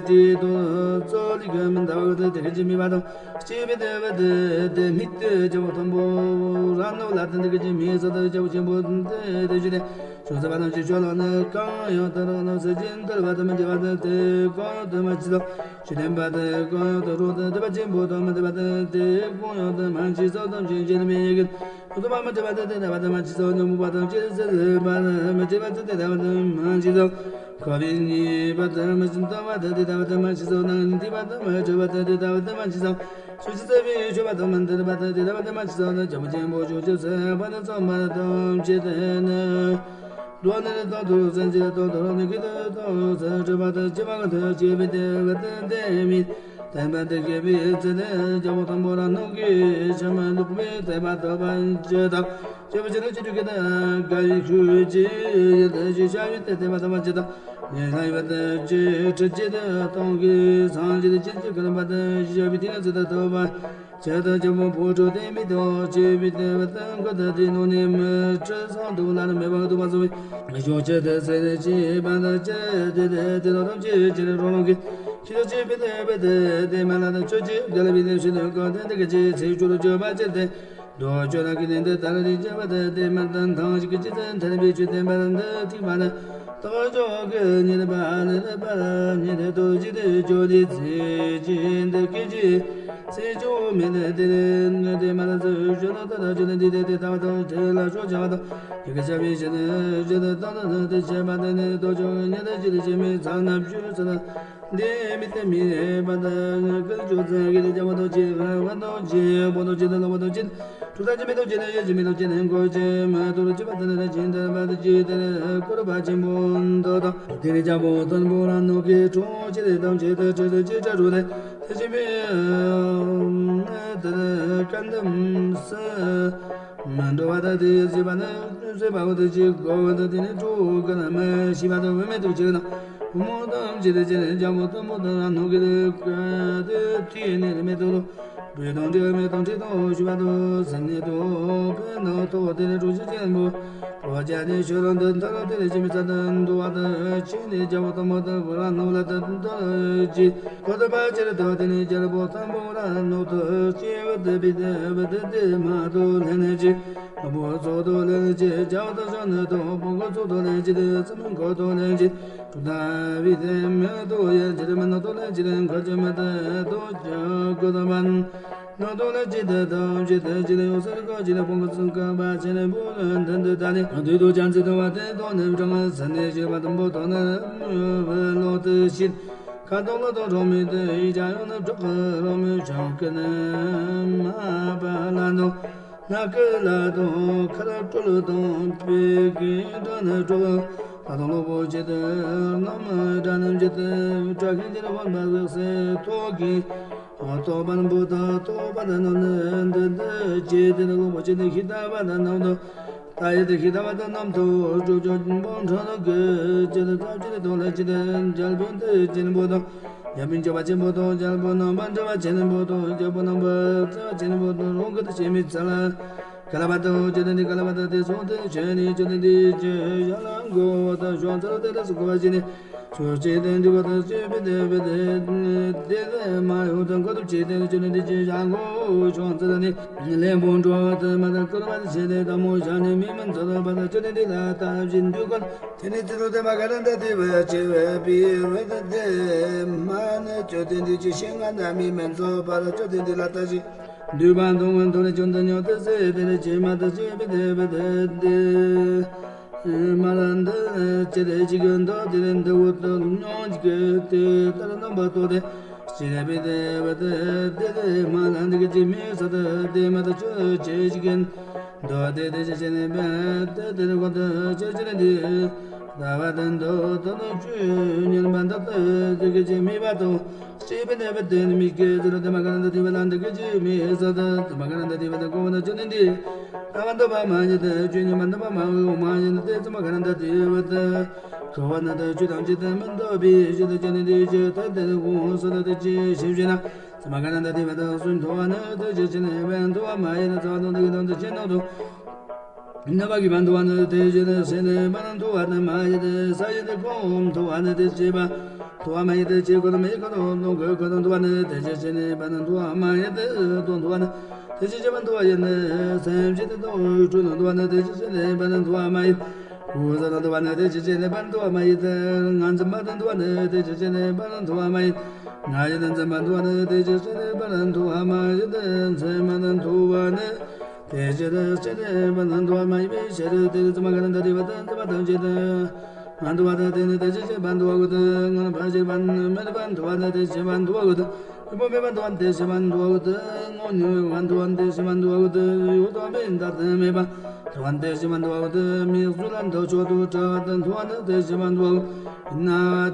དེའི་དོན་རྩོད་ལས་ཀུན་མི་འདའ་བ་དེ་ཀུན་གྱི་མི་བ་དང་སྐྱེས་པའི་དེ་བ་དེ་དེ་མིག་ཏུ་རྒྱལ་པོ་མཐོན་པོ་རང་ནོ་ལ་དེ་འདི་ཀུན་གྱི་མི་ས་དང་རྒྱལ་པོ་ཆེན་པོ་དེ་དེ་ཞུ་དེ་ཆུང་ས་བ་དང་ཅི་ཆོ་ལོ་ནི་གང་ཡང་དུ་རོ་ནོ་ས་ཅན་དར་བ་དང་མི་འཇལ་བ་དེ་དེ་གང་ཡང་དུ་མ་མཆིས་སོ། ཆོས་བསྟན་པ་དེ་གང་ཡང་དུ་རོ་དང་དེ་བ་ཆེན་པོ་དང་མི་དེ་བ་དེ་དེ་གང་ཡང་དུ་མ་མཆིས་སོ་དམ་ཅན་ཅན་མི་ཡི་གི་དུ་མ་མི་དེ་བ་དེ་དེ་དེ་བ་དེ་མ་མཆིས་སོ་ཉོན་མོངས་པ་དང་ཅི་ཟེར་བ་མི་དེ་བ་དེ་དེ་དེ་བ་དེ་མ་མཆིས་སོ། ཁོ་བོས་ཉེས་པ་དང་མི་ཤེས་ལྟ་བ་དང་དེ་ལྟ་བ་དང་མ་ཤེས་སོ། ནང་ཉིད་བསྡུས་པ་དང་མི་འཕྲོད་པ་དང་དེ་ལྟ་བ་དང་མ་ཤེས་སོ། ཆོས་ཀྱི་ཚེ་བའི་མཆོད་པ་དང་མི་མཐུན་པ་དང་དེ་ལྟ་བ་དང་མ་ཤེས་སོ། ནི་རྒྱལ་པོ་ཆེན་པོ་ཕྱོགས་བཅུ་ཚེ་བ་དང་ཚངས་པ་ཐམས་ཅད་དེ་ནི། འགྲོ་ནི་དང་དུ་སེམས་ཅན་དང་དུ་རོ་ནི་གི་དུ་དང་སེམས་འཁྲུལ་པ་དང་བཅས་པ་གང་དུ་སྐྱེས་པའི་དེ་བ་དང་དེ་མིན། བསྟན་པ་དེ་སྐྱེས་པའི་ཚེ་ནི་རྒྱལ་པོ་དང་པོ་ར་ནང་གི་ཕྱི་མ་ལོག་པའི་བསྟན་པ་ཐོབ་པ་ཅི་དང་། སྐྱེས་བུ་ཅི་ནི་ཅི་དུ་གི་དང་དགའ་བའི་ཤུགས་ཀྱིས་ཡིད་དུ་ཞི་བྱ་བའི་དེ་བསྟན་པ་ཐོབ་པ་ཅི་དང་། ཉེ་ལྷ་ཡི་བ་དང་ཅི་ཁྲི་ཅི་དང་སྟོང་གི་སངས་རྒྱས་ཀྱི་ཅི་ཅི་ཀ་ལ་བ་དང་ཞི་བྱ་བའི་དེ་ཚེ་དང་ཐོབ་པ། ཇི་ལྟར་རྒྱལ་པོ་ཕོ་བྲང་བསྟན་པའི་ཐོག་སྐྱེས་པའི་དེ་བ་དང་མགོ་དང་དེ་ནང་ནས་མི་ཁྲི་སང་དུ་ལ་ནི་མེད་པར་འདུག་པ་གསུངས་པས། ཕྱོགས་བཅུ་དུ་སེར་སྣས་ཕྱེ་བ་དང་ཅི་དེ་དེ་དེ་དང་ཐམས་ཅད་ཅི་ནས་རང་རང་གི་ཁྱི་དང་བཅས་པའི་དེ་བ་དེ་དེ་མ་ལ་དང་ཆོས་ཀྱི་དགེ་ལ་བའི་དེ་ཕྱི་དུ་གང་དེ་འདི་གི་ཅི་ཚེ་བཅུ་རུ་བཅོ་བ་ཅི་དེ། རྡོ་རྗེ་ལ་གི་ནི་འདི་ལྟར་རིགས་བྱེད་པ་དང་དེ་མ་དང་ཐང་ཞིག་གི་ཅི་ཙམ་ཐར་པའི་ཆོས་བསྟན་པར་འདི་ཐིག་པ་ནི། རྟག་སྦྱོར་གྱི་ཉེས་པ་ལས་ལེགས་པར་ཉེས་ཏེ་རྡོ་རྗེ་དེ་ཇོ་ལི་ཚེ་ཅི་འདི་སྐད་ཅི། ཚེ་ཇོ་མི་ནི་དེ་ནི་དེ་མ་ལ་ཚུ་ཞོ་ལ་ད་ལ་ཇོ་ལི་འདི་དེ་དེ་ལྟ་བ་དང་དེ་ལ་ཞོ་བྱ་བ་དང་དེ་གི་བྱ་བའི་ཕྱིར་ནི་ཇི་ལྟར་ལྟ་ན་དེ་བྱེད་པ་དེ་ནི་རྡོ་རྗེ་ཉེས་ཏེ་ཇི་ལ་ཇི་མི་ཚ་ན་བཅུ་ཚ་ན། འདི་མི་ལྟ་མི་རེད་པ་དང་ཀུན་སྤྱོད་ཚན་གྱི་ལས་རྒྱལ་པོ་དང་བཅས་པ་དང་བཅས་པོ་དང་བཅས་ཏེ་ལོག་པ་དང་བཅས་ཏེ་གྲུབ་མཐའ་ཅན་མི་དང་བཅས་ཏེ་ཡེ་ཤེས་མི་དང་བཅས་ཏེ་འཁོར་ཅན་མ་དོར་བཅས་པ་དང་ནི་ཅན་དར་བ་དང་བཅས་ཏེ་བསྐོར་བ་ཆེན་པོ་མདོ་དང་དེ་ནི་རྒྱལ་པོ་དང་པོ་རང་ནོ་གི་གྲོང་ཁྱེར་དང་བཅས་ཏེ་ཁྲི་ཁྲི་ཅི་བྲ་རུ་ལས་དེ་བཞིན་པའི་དེ་ནི་བཀའ་གདམས་སུ། མི་འགྲོ་བ་དང་དེ་བྱེད་པ་ནི་བཟོད་པ་འོ་དེ་ཅི་གོ་བ་དང་དེ་ནི་གྲོགས་ཀུན་ལ་མི་ཤེས་པ་དང་བུད་མེད་དུ་བྱེད་ན་བུ་མོ་དང་བཅས་ཏེ་བྱེད་ནས་རྒྱལ་པོ་དང་པོ་དང་རང་ནོ་གི་དེ་དེ་ཐོས་ནས་མེད་དོ། བུ་དང་འདྲེ་མེད་དང་འདྲེ་དང་ཞུ་བ་དང་སེམས་ནི་དང་ཕན་དང་ཐོག་དེ་ནི་གྲོགས་བྱེད་ཅན་པོ་གྲོགས་བྱ་ནི་ཤོད་རང་དུ་མཐར་དེ་ནི་ཅི་མི་ཚ་དང་འདུ་བ་དང་ཅི་ནི་རྒྱལ་པོ་དང་པོ་དང་རང་ནོ་ལ་དང་དང་ཅི། གོ་ཏོ་པ་ཅི་རུ་ཏོ་དེ་ནི་རྒྱལ་པོ་དང་པོ་ར་ནོ་ཏོ་སྐྱེ་བ་དེ་བི་དེ་བ་དེ་དེ་མ་ཏོ་ལྷན་ནེ་ཅི། ལྷ་བུ་ཚོགས་ཏོ་ལྷན་ཅི། རྒྱ་བ་ཏོ་ཞོ་ནི་ཏོ་པོ་གོ་ཚོགས་ཏོ་ལྷན་ཅི། དེ་ཙམ་གོ་ཏོ་ལྷན་ཅི། གྲུབ་མཐའ་བི་དེ་མི་ཏོ་ཡན་ཅི་རི་མ་ནོ་ཏོ་ལྷན་ཅི། ཁ་ཅི་མ་དེ་ཏོ་ཅི་གོ་ཏོ་མན། ནོ་ཏོ་ལྷན་ཅི་དེ་ཏོ་ཅི་དེ་ཅི་རི་ཡོ་སར་གོ་ཅི་རི་པོ་གོ་ཚུ་ཀ་བ་ཅི་རི་བུ་ལྷན་དེ་དེ་ད་ནི་དུས་དོ་ཅན་ཚི་ཏོ་བ་དེ་ཏོ་ནི་བྲང་ས་ནི་ཞི་བ་དམ་པོ་ཏོ་ནི་བི་ལོ་དེ་ཤི། ཁ་དོག་ལ་དོ་རོ་མི་དེ་ཡི་ཅ་ཡོ་ན་བྲག་རོ་མི་ཆོག་གི་ནི་མ་པ་ལ་དོ་ན་ཀི་ལ་དོ་ཁ་ར་ཀྲོ་ལ་དོ་པི་གི་དྲ་ན་ཀྲོ་ཁ་དོག་ལོ་པོ་ཅི་དེ་ན་མ་དྲ་ན་ཅི་དེ་དྲ་ཁན་ཅི་ན་བོན་པ་ཟག་སེ་ཐོ་གི་ཐོ་པ་ན་བུ་ད་ཐོ་པ་ད་ན་ན་འདི་འདི་ཅི་དེ་ན་ལོ་པོ་ཅི་དེ་ཁི་ད་བ་ད་ན་དོ། ད་ཡི་དེ་ཤི་ད་བ་དང་རྣམ་ཐོ་སྤྲོ་སྐྱོ་འབུམ་ཕྲག་ན་གི་ཅི་དེ་ཐབས་ཅི་དེ་དོ་ལ་ཅི་དེ་རྒྱལ་པོ་དེ་ཅི་ནི་བོ་དང་རྒྱལ་པོ་འཇོ་བ་ཆེན་པོ་དང་རྒྱལ་པོ་རྣམ་པར་འདྲ་བ་ཆེ་ནི་བོ་དང་རྒྱལ་པོ་རྣམ་པར་འདྲ་བ་ཆེ་ནི་བོ་དང་རང་གི་དེ་ཆེ་མི་ཚ་ལ་ག་ལ་བ་དང་ཅི་དེ་ནི་ག་ལ་བ་དང་དེ་སོང་དེ་ཆེ་ནི་ཅི་དེ་འདི་ཅི་ཡ་ལ་མགོ་བ་དང་ཤོང་ཚར་དེ་ལ་སུ་གོ་བ་ཅི་ནི། ཆོས་ཅན་དེ་འདི་བ་དང་བཅས་པའི་དེ་བས་དེ་དེ་དེ་མ་ཡོང་དང་ཀ་ཐུབ་ཅེས་དེ་ནི་ཅི་ནི་འདི་ཅི་བཞག་གོ་ཆོག་ཚེ་ནི་ལན་པོ་འགྲོ་བ་དེ་མ་དང་ཀུར་བ་དེ་ཆེ་དེ་དམ་མོ་བཞག་ནས་མི་མིན་ཚོ་དང་བ་དང་ཅི་ནི་འདི་ལ་ལྟ་བཞིན་འདུག་གོ། དེ་ནི་ཚེ་རུ་དེ་མ་ག་ར་འདི་དེ་བས་ཆེ་བས་པི་རོས་དེ་དེ་མ་ནི་ཅོ་དེ་འདི་ཅི་ཤེས་ང་ན་མི་མིན་ཚོ་བ་དང་ཅོ་དེ་འདི་ལ་ལྟ་བཞིན་འདུས་པ་འདུག་ངོ་འདུག་ནི་ཅུང་དུ་ཉོ་དེ་ཟེར་དེ་ནི་ཅི་མ་དང་བཅས་པའི་དེ་བས་དེ་དེ། མ་ལ་འདི་ཅི་རེ་ཅི་གི་འདོད་དེ་རེ་འདི་འུ་དུ་མྱོང་ཅི་གི་དེ་ལྟར་རྣམ་པ་ཏོ་དེ་ཅི་རེ་བི་དེ་བ་དེ་དེ་དེ་མ་ལ་འདི་གི་ཅི་མི་ས་དེ་དེ་མ་དེ་ཅི་ཅི་ཅི་གི་འདོད་དེ་དེ་ཅི་ཅི་ནི་བ་དེ་དེ་རེ་གོ་དེ་ཅི་ཅི་རེ་འདི་ད་བ་དེ་འདོད་དོ་ནི་ཅི་ཉན་པ་འདི་དེ་དེ་གི་ཅི་མི་བ་དོ། སྐྱེས་པའི་གནས་པ་དེ་ནི་མི་སྐྱེ་ཟེར་དེ་མ་ག་ར་འདི་དེ་བ་ལ་འདི་གི་ཅི་མི་ས་དེ་དེ་མ་ག་ར་འདི་དེ་བ་དེ་གོ་བ་ན་ཅི་ནི་འདི། ཨ་བ་འདོད་པ་མ་ཡིན་ཏེ། ཆོས་ཉིད་མ་འདོད་པ་མ་འོས་མ་ཡིན་ཏེ། ཙི་མ་ག་ར་འདི་དེ་བ་དེ། ཁ་བ་ན་དེ་ཆོས་ཐམས་ཅད་དེ་མི་འདོད་པའི་ཕྱིར་དུ་ཅི་ནི་འདི་ཅི་ཐ་དེ་དགོངས་སུ་དེ་ཅི་ཞིབ་བྱས་ན། ཙི་མ་ག་ར་འདི་དེ་བ་དེ་སུ་འདོད་པ་ནི་དེ་ཅི་ཅི་ནི་བ་འདོད་པ་མ་ཡིན་ན་ཙི་བ་དང་དེ་གི་དང་དེ་ཅི་ནོ་དོ། ནི་བ་གི་བ་འདོད་པ་ནི་དེ་ཅི་ནི་སེ་ནི་བ་ན་འདོད་པ་ནི་མ་ཡིན་ཏེ། ས་ཡིན་ཏེ་ཁོང་འདོད་པ་ནི་དེ་ཅི་བ། འདོད་པ་མ་ཡིན་ཏེ་ཆོས་ཁོ་ན་མི་ཁོ་ན་ལོངས་སྐུ་ཁོ་ན་འདོད་པ་ནི་དེ་ཅི་ཅི་ནི་བ་ན་འདོད་པ་མ་ཡིན་ཏེ། དོན་འདོད་པ་ནི། དེ་ཅི་ཅི་མ་འདོད་པ་ཡིན་ནི། སེམས་ཅི་དེ་དོན་འཁྲུལ་ནི་འདོད་པ་ནི་དེ་ཅི་ཅི་ནི་བ་ན་འདོད་པ་མ་ཡིན། གོ་ས་ན་འདོད་པ་ནི་དེ་ཅི་ཅི་ནི་བ་ན་འདོད་པ་མ་ཡིན་ཏེ། ང་འཛིན་པ་དེ་འདོད་པ་ནི་དེ་ཅི་ཅི་ནི་བ་ན་འདོད་པ་མ་ཡིན། ང་ཡི་དེ་འཛིན་པ་འདོད་པ་ནི་དེ་ཅི་ཅི་ནི་བ་ན་འདོད་པ་མ་ཡིན་ཏེ། འཛིན་པ་དེ་འདོད་པ་ནི་དེ་ཅི་ཅི་ནི་བ་ན་འདོད་པ་མ་ཡིན་པའི་ཕྱིར་དེ་ཙི་མ་ག་ར་འདི་དེ་བ་དེ་འཛིན་པ་ཐམས་ཅད་དེ། མ་འདུ་བ་དང་། དེ་ནི་དེ་བཞིན་གཤེགས་པ་འདུ་བ་ཀུན་ཏུ། སྔོན་པོ་ཞིག་པ་མེད་པ་འདུ་བ་དང་། དེ་བཞིན་གཤེགས་པ་འདུ་བ་ཀུན་ཏུ། དངོས་པོ་མེད་པ་འདུ་བ་དང་། དེ་བཞིན་གཤེགས་པ་འདུ་བ་ཀུན་ཏུ། དངོས་མེད་པ་འདུ་བ་དང་། དེ་བཞིན་གཤེགས་པ་འདུ་བ་ཀུན་ཏུ། ཡོད་དང་མེད་དང་མེད་པ་འདུ་བ་དང་། དེ་བཞིན་གཤེགས་པ་འདུ་བ་ཀུན་ཏུ། མིག་གཟུགས་ལ་འདུ་བྱེད་དུ་བྲལ་བ་དང་འདུ་བ་དང་། དེ་བཞིན་གཤེགས་པ་འདུ་བ་ཀུན་ཏུ། ཡིད་ན་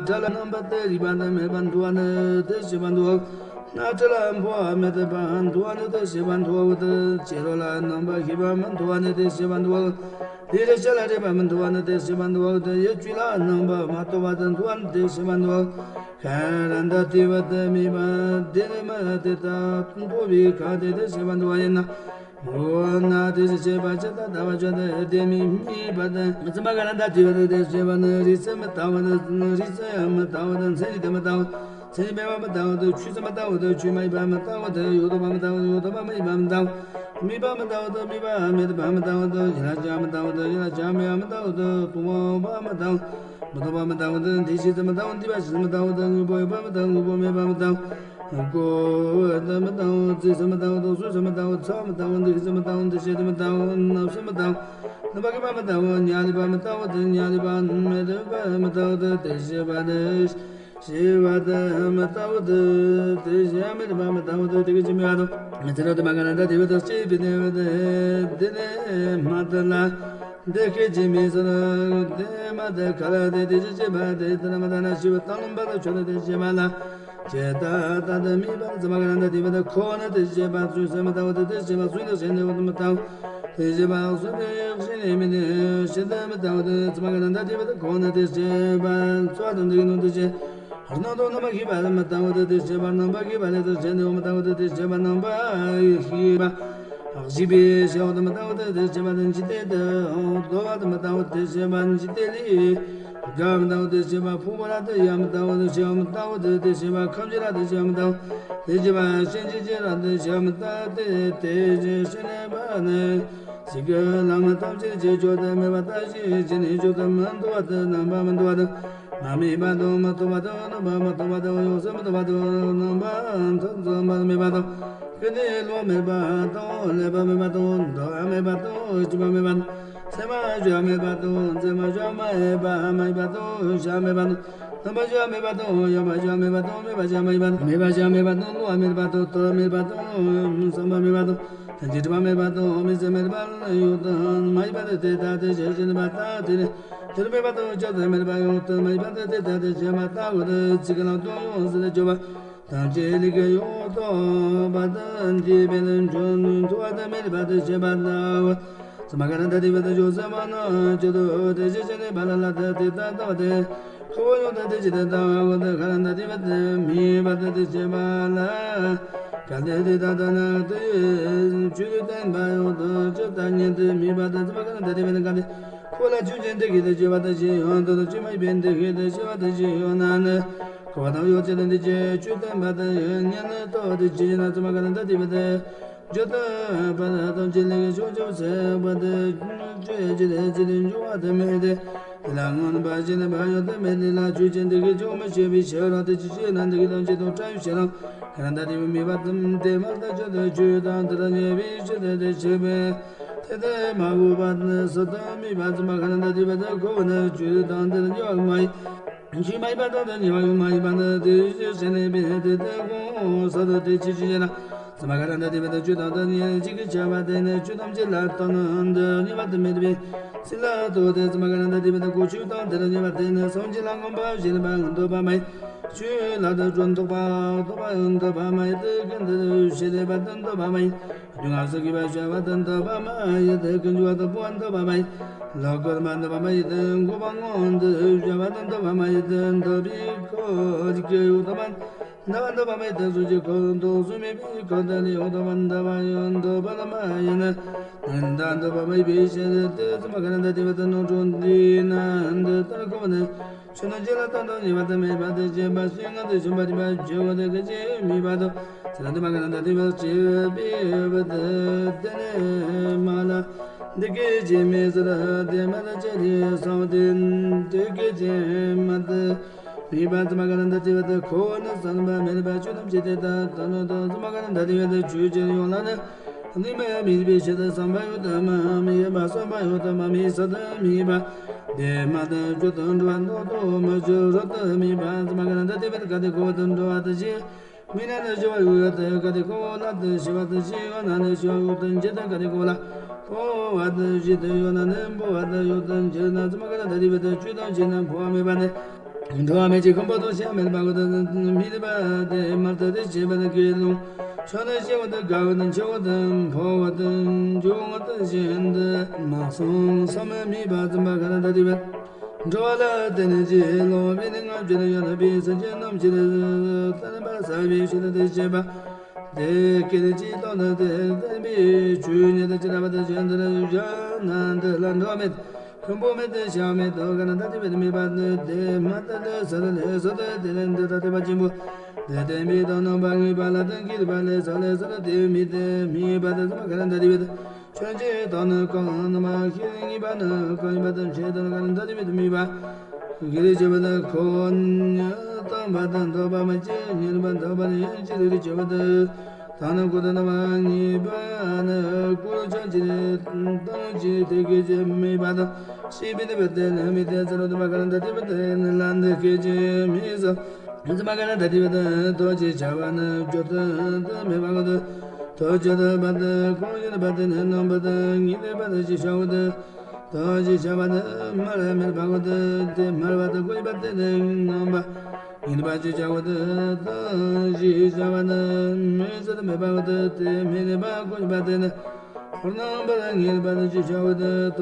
སྒྲ་ལ་རྣམ་པར་དག་པ་དང་མེད་པ་འདུ་བ་དང་། དེ་བཞིན་གཤེགས་པ་འདུ་བ་ཀུན་ཏུ། སྣ་ཁ་ལ་འབུ་བ་མི་འདོད་པ་འདུ་བ་དང་། དེ་བཞིན་གཤེགས་པ་འདུ་བ་ཀུན་ཏུ། ལྕེ་རོ་ལ་རྣམ་པར་ཤེས་པ་མི་འདུ་བ་དང་། དེ་བཞིན་གཤེགས་པ་འདུ་བ་ཀུན་ཏུ། ལུས་ལ་ཤ་ལ་རེག་པ་མི་འདུ་བ་དང་། དེ་བཞིན་གཤེགས་པ་འདུ་བ་ཀུན་ཏུ། ཡིད་བཅུ་ལ་རྣམ་པར་མི་རྟོག་པ་དང་འདུ་བ་དང་། དེ་བཞིན་གཤེགས་པ་འདུ་བ་ཀུན་ཏུ། ཁ་ར་མདའ་དེ་བ་དང་མི་བ་དེ་ནི་མ་དེ་དག་འཕོ་བའི་ཁ་དེ། དེ་བཞིན་གཤེགས་པ་འདུ་བ་ཡིན་ན། འོ་ན་དེ་བཞིན་གཤེགས་པ་ཇི་ལྟར་ལྟ་བར་བྱ་སྟེ། དེ་མི་སྨྲས་པ་དང་། ཙི་མ་ག་ར་མདའ་དེ་བ་དང་། དེ་བཞིན་གཤེགས་པ་ནི། རིགས་ཚད་མི་རྟག་པ་དང་། རིགས་ཚད་ཡང་མི་རྟག་པ་དང་། མཚན་ཉིད་དུ་མི་རྟག་པ། མཚན་ཉིད་མེད་པ་མི་རྟག་པ་དང་། ཆོས་ཚད་མི་རྟག་པ་དང་། ཆོས་མ་ཡིན་པ་མི་རྟག་པ་དང་། ཡོད་དོ་བ་མི་རྟག་པ་དང་། ཡོད་དོ་བ་མ་ཡིན་པ་མི་རྟག་པ། དམིགས་པ་མི་རྟག་པ་དང་། དམིགས་པ་མེད་པ་མི་རྟག་པ་དང་། ཡིད་ལ་བྱ་མི་རྟག་པ་དང་། ཡིད་ལ་བྱ་མེད་པ་མི་རྟག་པ་དང་། རྟོག་པ་མི་རྟག་པ། མི་རྟོག་པ་མི་རྟག་པ་དང་། འདུ་བྱེད་ཚད་མི་རྟག་པ། འདུས་པ་བྱེད་ཚད་མི་རྟག་པ་དང་། དངོས་པོ་ཡོད་པ་མི་རྟག་པ། དངོས་པོ་མེད་པ་མི་རྟག་པ། གོ་བ་དང་མི་རྟག་པ། བརྩིགས་ཚད་མི་རྟག་པ་དང་། གསོ་ཚད་མི་རྟག་པ། ཚང་མི་རྟག་པ། འདུ་ཤེས་ཚད་མི་རྟག་པ། འདུ་ཤེས་ཚད་མི་རྟག་པ། རྣམ་ཤེས་མི་རྟག་པ། རྣམ་པར་ཤེས་པ་མི་རྟག་པ། ཉམས་ལེན་པ་མི་རྟག་པ་དང་། ཉམས་ལེན་པ་མི་རྟག་པ་དང་། དེ་བཞིན་གཤེགས་པ་དེ། ཤེས་པ་དེ་མི་རྟག་པ་དང་། དེ་བཞིན་མེད་པ་མི་རྟག་པ་དང་། དེ་སྐད་ཅེས་སྨྲས་པ་དང་། མི་ཚེ་རབ་ཏུ་མ་ག་ར་མདའ་དེ་བ་དང་། ཅེས་པའི་དེ་བ་དེ་དེ་ནས་མ་ཐར་ལ། འདི་སྐད་ཅེས་སྨྲས་སོ། དེ་མ་ཐར་ག་ལ་དེ་དེ་བཞིན་གཤེགས་པ་དེ་དེ་ལ་མ་ཐར་ན་ཤེས་པ་སྟོང་ལམ་པ་དང་ཆོས་དང་དེ་བཞིན་གཤེགས་པ་ལ། ཇི་ལྟར་ལྟ་དང་དམིགས་པ་དང་། ཙི་མ་ག་ར་མདའ་དེ་བ་དང་། ཁོ་བོ་ནི་དེ་བཞིན་གཤེགས་པ་ཚུལ་ཁྲིམས་མི་རྟག་པ་དང་། དེ་བཞིན་གཤེགས་པ་ཚུལ་དང་ཞེན་ལེན་པ་མི་རྟག་པ། དེ་བཞིན་གཤེགས་པ་གསུམ་པའི་ཞེན་ལེན་མིན་ནི་ཞེ་སྡང་མི་རྟག་པ་དང་། ཙི་མ་ག་ར་མདའ་དེ་བ་དང་། ཁོ་བོ་ནི་དེ་བཞིན་གཤེགས་པ་ཚོར་བ་དང་འདུ་ཤེས་དང་དེ་བཞིན་སྣང་དང་རྣམ་པར་ཤེས་པ་མི་རྟག་པ་དང་། དེ་བཞིན་གཤེགས་པ་རྣམ་པར་ཤེས་པ་ལས་དང་ཞེན་ལེན་པ་མི་རྟག་པ་དང་། དེ་བཞིན་གཤེགས་པ་རྣམ་པར་ཤེས་པ་ཞེན་པ་དང་མི་རྟག་པ་དང་། དེ་བཞིན་གཤེགས་པ་འཇིག་རྟེན་དུ་འདོད་པ་དང་མི་རྟག་པ། དེ་བཞིན་གཤེགས་པ་འཇིག་རྟེན་ལས་རྒ་མི་རྟག་པ། དེ་བཞིན་གཤེགས་པ་ཕུང་པོ་ལ་དེ་ཡང་མི་རྟག་པ་དང་ཞེན་པ་མི་རྟག་པ་དང་། དེ་བཞིན་གཤེགས་པ་ཁམས་ཀྱི་ལ་དེ་ཞེན་པ་མི་རྟག་པ། དེ་བཞིན་གཤེགས་པ་གཤིན་རྗེ་གཤེད་ལ་དེ་ཞེན་པ་མི་རྟག་པ་དང་། དེ་བཞིན་ཞེན་ལེན་པ་ནི། ཚིག་གི་ལམ་ཐམས་ཅད་ཀྱི་མཆོག་ཏུ་དམིགས་པ་ལྟ་ཞིང་ཞེན་ནས་མཆོག་ཏུ་མི་འདོད་པ་དང་། རྣམ་པར་མི་འདོད་པ་དང་། མ་དམིགས་པ་དང་། མི་རྟོག་པ་དང་། རྣམ་པར་མི་རྟོག་པ་དང་། ཡོངས་སུ་མི་རྟོག་པ་དང་། རྣམ་པར་མཐའ་ཡས་པ་མེད་པ་དང་། ཀུན་ནས་བསླུ་བ་མེད་པ་དང་། བསླད་པ་མེད་པ་དང་། འདོར་བ་མེད་པ་དང་། སྐྱེ་བ་མེད་པ་དང་། མཚན་མ་སྦྱོར་བ་མེད་པ་དང་། མཚན་མ་སྦྱོར་བ་མ་ཡིན་པ་མ་ཡིན་པ་དང་། བྱ་མེད་པ་དང་། རྣམ་པར་སྦྱོར་བ་མེད་པ་དང་། ཡོད་པར་སྦྱོར་བ་མེད་པ་དང་། མེད་པར་སྦྱོར་མ་ཡིན་པ་དང་། མེད་པར་སྦྱོར་མེད་པ་དང་། བསླུ་བ་མེད་པ་དང་། སྟོར་བ་མེད་པ་དང་། བསམ་པ་མེད་པ་དང་། ཐམས་ཅད་སྒྲིབ་པ་མེད་པ་དང་། དམིགས་བསལ་མེད་པ་ལ་ཡོད་དུ་མ་ཡིན་པ་དེ་ལྟ་སྟེ་ཞེས་བྱ་བ་ལྟར་དེ་ནི་དེར་མེད་པ་དང་། བྱ་བྱེད་མེད་པ་ཡོད་དུ་མ་ཡིན་པ་དེ་ལྟ་སྟེ་ཞེས་པ་ལྟར་གོ་སྟེ། ཚིག་གི་ལམ་དུ་ཡོངས་སུ་གྱུར་པ་ཐམས་ཅད་ལས་ཀྱི་ཡོངས་རྟོག་པ་དང་འདས་པའི་ལམ་འབྱོར་ནས་ཐོབ་པ་དང་མེད་པ་དེ་ཞེས་པ་ལྟ་བུ། ཙི་མ་ཀ་ར་མདའ་དེ་བ་དང་། ཡོངས་སུ་མ་ནོར་གྱུར་ཏོ། དེ་ཞེས་བྱ་ནི་བ་ལ་ལ་དེ་ལྟར་ལྟ་བ་སྟེ། ཁོ་བོ་ཡོངས་དང་དེ་བཞིན་དུ་ལྟ་བ་ཀ་ར་མདའ་དེ་བ་དང་། དམིགས་པ་དང་དེ་བཞིན་པ་ལ། གལ་ཏེ་དེ་ལྟར་ལྟ་ན་དེ་ཡི་ཆོས་སྟོན་པ་ཡོངས་སུ་གྱུར་ཏོ་སྙམ་སྟེ། དམིགས་པ་དང་ཙི་མ་ཀ་ར་མདའ་དེ་བ་དང་། གལ་ཏེ་ཁོ་བོ་ལ་ཆོས་ཅན་དེ་སྐད་དུ་བྱ་བ་དེ་བཞིན་ཡོད་དོ། ཆོས་མ་ཡིན་པའི་དེ་སྐད་དུ་བྱ་བ་དེ་བཞིན་ཡོད་ན་ནི། ཁོ་བོ་དང་ཡོངས་སུ་གྱུར་ཏོ་དེ་ཆོས་སྟོན་པ་དེ་ཉན་ནས་ལྟོས་ཏེ། ཅི་ཞིག་ན་ཙི་མ་ཀ་ར་མདའ་དེ་བ་དང་། རྒྱུ་དང་བར་ཐམས་ཅད་ལས་ཀྱི་ཕྱོགས་ཆོས་ཟད་པ་དེ། ཆོས་ཅི་ལས་ཅི་ལས་འབྱུང་བ་དེ་མེད་དེ། དེ་ལ་མངོན་པར་ཞེན་པ་ཡོད་དེ་མེད་དེ་ལ། ཆོས་ཅན་དེ་སྐད་ཅེས་མི་བྱ་བའི་ཕྱིར་རོ། དེ་ཅི་ཞིག་ན་འདི་སྐད་དང་ཅི་དང་བྲལ་བའི་ཕྱིར་རོ། ཀ་ར་མདའ་དེ་བ་དམིགས་པ་དང་དེ་མ་ལྟར་གྱུར་ཏོ། ཆོས་དང་དེ་ལ་ཉེ་བའི་ཕྱིར་དེ་དེ་བྱེད་པས་དེ་དེ་མ་གོས་པ་ནི་སུ་དང་དམིགས་པ་ཙི་མ་ཀ་ར་མདའ་དེ་བ་དང་། ཁོ་བོ་ནི་ཆོས་དང་དེ་ལ་ཉེ་བ་མ་ཡིན། ཆོས་མ་ཡིན་པ་དང་དེ་ཉེ་བ་ཡང་མ་ཡིན་པ་ནི་དེ་ཞེས་ཞེན་ལེན་པས་དེ་དེ་གོང་ས་དུ་དེ་ཅི་ཞིག་ཡིན་ན། ཙི་མ་ཀ་ར་མདའ་དེ་བ་དང་། ཆོས་དང་དེ་ཉེ་གཅིག་གི་ཆ་བ་དེ་ནི་ཆོས་ཐམས་ཅད་ལ་དོན་དུ་ཉེ་བ་དེ་མེད་པའི་ཚུལ་ལ་ལྟོས་ཏེ། ཙི་མ་ཀ་ར་མདའ་དེ་བ་དང་། ཁོ་ཆོས་དང་དེ་ལ་ཉེ་བ་དེ་ནི་སངས་རྒྱས་ལ་མངོན་པར་ཞེན་པ་འདོད་པ་མ་ཡིན། ཆོས་ལ་དོན་འདོད་པ་འདོད་པ་ཡང་འདོད་པ་མ་ཡིན། དེ་ཀུན་ཏུ་ཞི་བདེ་བ་དང་འདོད་པ་མ་ཡིན། སྡུག་བསྔལ་སེལ་དགོས་པར་བྱ་བ་དང་འདོད་པ་མ་ཡིན་ཏེ། ཀུན་འབྱུང་བ་དང་སྤོང་བ་འདོད་པ་མ་ཡིན། ལོག་པར་མ་འདོད་པ་མ་ཡིན་ཏེ། འགོག་པ་སྔོན་དུ་བྱ་བ་དང་འདོད་པ་མ་ཡིན་ཏེ། འདོད་པའི་ཁོར་ཡུག་འདོད་པ་འདོད་པ་འདོད་པ་མ་ཡིན་ཏེ། གཟུགས་ཀྱི་ཁོར་ཡུག་དང་གཟུགས་མེད་པའི་ཁོར་ཡུག་ལ་ཡང་འདོད་པ་འདོད་པ་ཡང་འདོད་པ་མ་ཡིན་ནོ། ད་འདོད་པ་མ་ཡིན་པའི་ཕྱིར་ཏེ། ཙི་མ་ཀ་ར་མདའ་དེ་བ་དང་། རྣམ་གྲངས་འདི་ན་འདི་ལྟར་ཁོ་བོ་ནི། ཆོས་རྣམས་ཀྱི་ལ་དོན་དུ་ཉེ་བ་དང་མེད་པ་དེ་བྱེད་པ་ཞིག་ངང་དུ་ཞུམ་པར་རིག་པར་བྱའོ། དེ་སྐད་ཅེས་སྨྲས་པ་དང་། ཙི་མ་ཀ་ར་མདའ་དེ་བ་ཞེས་པའི་བ་དེ་དེ་ནས་མ་ལ། འདི་སྐད་ཅེས་སྨྲས་སོ། དེ་མ་ལ་ཅི་རིགས་སམ་སྟེ། དེ་སྐད་ཅེས་སྨྲས་པ། ཙི་མ་ཀ་ར་མདའ་དེ་བ་དང་། ཁོ་བོ་ནི་བསམ་པ་མེད་པ་ཆོས་ཐམས་ཅད་དེ་ལྟར་ཐལ་ནོ། ཙི་མ་ཀ་ར་མདའ་དེ་བ་དང་། ཆོས་ཅན་ཡོངས་ལ་ནི། ནི་མ་ཡང་མི་རིགས་པའི་ཆེད་དུ་བསམ་པ་ཡོད་དམ་མི་ཡོད་པ། བསམ་པ་ཡོད་དམ་མི་ཟད་དུ་མི་ཤེས་པ། དེ་མ་ཐག་རྒྱུ་དང་འབྲས་བུ་རྟག་ཏུ་མི་འཆུག་རབ་ཏུ་མི་འབད་ཙམ་ག་ར་ད་དེ་བས་ག་དེ་ཁོ་བོ་དང་འགྲོ་བ་དང་བཅས། མི་ན་ནི་ཞི་བ་ཡོད་དེ་ག་དེ་ཁོ་བོ་ལ་དེ་ཞི་བ་དང་བཅས། ཡོད་ན་ནི་ཞི་བ་ཡོད་དེ་འགྱུར་དེ་ག་དེ་ཁོ་བོ་ལ་འཕོ་བ་དང་བཅས་ཏེ། ཡོད་ན་ནི་འཕོ་བ་དང་ཡོད་དེ་འགྱུར་ན་ཙམ་ག་ར་ད་དེ་བས་ད་ཆོས་དང་བཅས་ན་འཕོ་བ་མེད་པ་ནི། འགྲོ་བ་མེད་ཅིང་ཁོམ་པ་དང་ཤ་མེད་པ་གོ་དང་མི་རིགས་པ་དེ་མར་ཐག་དེ་བྱེད་པ་དང་དགེ་སློང་ཕྱོགས་ནས་སྐྱེ་བ་དང་རྒ་བ་དང་འཆི་བ་དང་འཕོ་བ་དང་འབྱུང་བ་དང་གཞན་དུ་མ་སོང་བསམ་མེད་པ་ཙམ་པ་ག་ར་ད་དེ་བས། འགྲོ་བ་ལ་དེ་ནི་ཅི་ལོག་པའི་ནི་ང་བཅས་ལ་ཡོད་པའི་སེམས་ཅན་རྣམས་ཀྱི་བསྟན་པ་ཟབ་པའི་ཕྱིར་དུ་བཤད་པ། དེ་སྐད་ཅེས་བཏང་ནས་དེ་བསྟན་པའི་ཆོས་ཉིད་དུ་ཅི་ར་བ་དང་གཞན་དུ་བཞག་ན་འདི་ལ་འགྲོ་བ་མེད། ཁོམ་པ་མེད་དེ་ཤ་མེད་དོ་ག་ན་ད་དེ་བས་མེད་པ་ནི་དེ་མ་ད་ལས་ས་ལས་ས་ད་དེ་ལས་འདི་ད་དེ་བ་ཆེན་པོ། དེ་བསྟན་པའི་དོན་རྣམ་པ་ངེས་པ་ལ་དང་སྐྱེས་པ་ལས་ས་ལས་ས་ད་དེ་མེད་དེ་མེད་པ་དེ་ས་མ་ག་ན་ད་དེ་བས། ཆོས་ཀྱི་དོན་ནི་གང་ནི་མ་ཤེས་ངེས་པ་ནི་གང་ཡིན་པ་དང་ཆོས་དོན་ག་ན་ད་དེ་བས་མེད་པ། གལ་ཆེ་བ་དང་ཁོ་ན་དང་བ་དང་ཐོབ་པ་མ་སྐྱེས་ཉེར་པ་ཐོབ་པ་ནི་ཡང་ཅི་རིགས་ཆེ་བ་དང་། ད་ནི་ཀུན་ཏུ་ནམ་ངེས་པ་ནི་ཀུན་ཆོས་ཀྱི་སྟོང་ཆོས་དེ་སྐད་ཅེས་མེད་པ་དང་ཤེས་པའི་ནི་བ་དེ་ནི་མི་དེ་ཚེ་རོ་དུ་མ་ག་ན་ད་དེ་བ་དེ་ནི་ལ་འདི་སྐད་ཅེས་མེད་སོ། ཙི་མ་ག་ན་ད་དེ་བ་དེ་ཐོབ་ཅེས་བྱ་བ་ནི་རྒྱུ་དང་དུ་མེད་པ་ག་དུ་ཐོབ་ཅེས་དུ་བ་དེ་ཁོང་ཡིན་པ་དེ་ནི་རྣམ་པ་དང་ངེས་པ་དེ་ཅི་བྱ་བ་དེ། ད་ཅི་བྱ་བ་ནི་མར་མེད་པ་གོ་ཏེ་དེ་མར་བ་དང་ཀུན་པ་དེ་ནི་ངེས་པ་ངེས་པ་ཅི་བྱ་བ་དེ། ད་ཅི་བྱ་བ་ནི་མེད་ཟེར་མེད་པ་གོ་ཏེ་དེ་མེད་པ་ཀུན་པ་དེ་ནི་རྣམ་པར་ངེས་པ་ཅི་བྱ་བ་དེ། ད་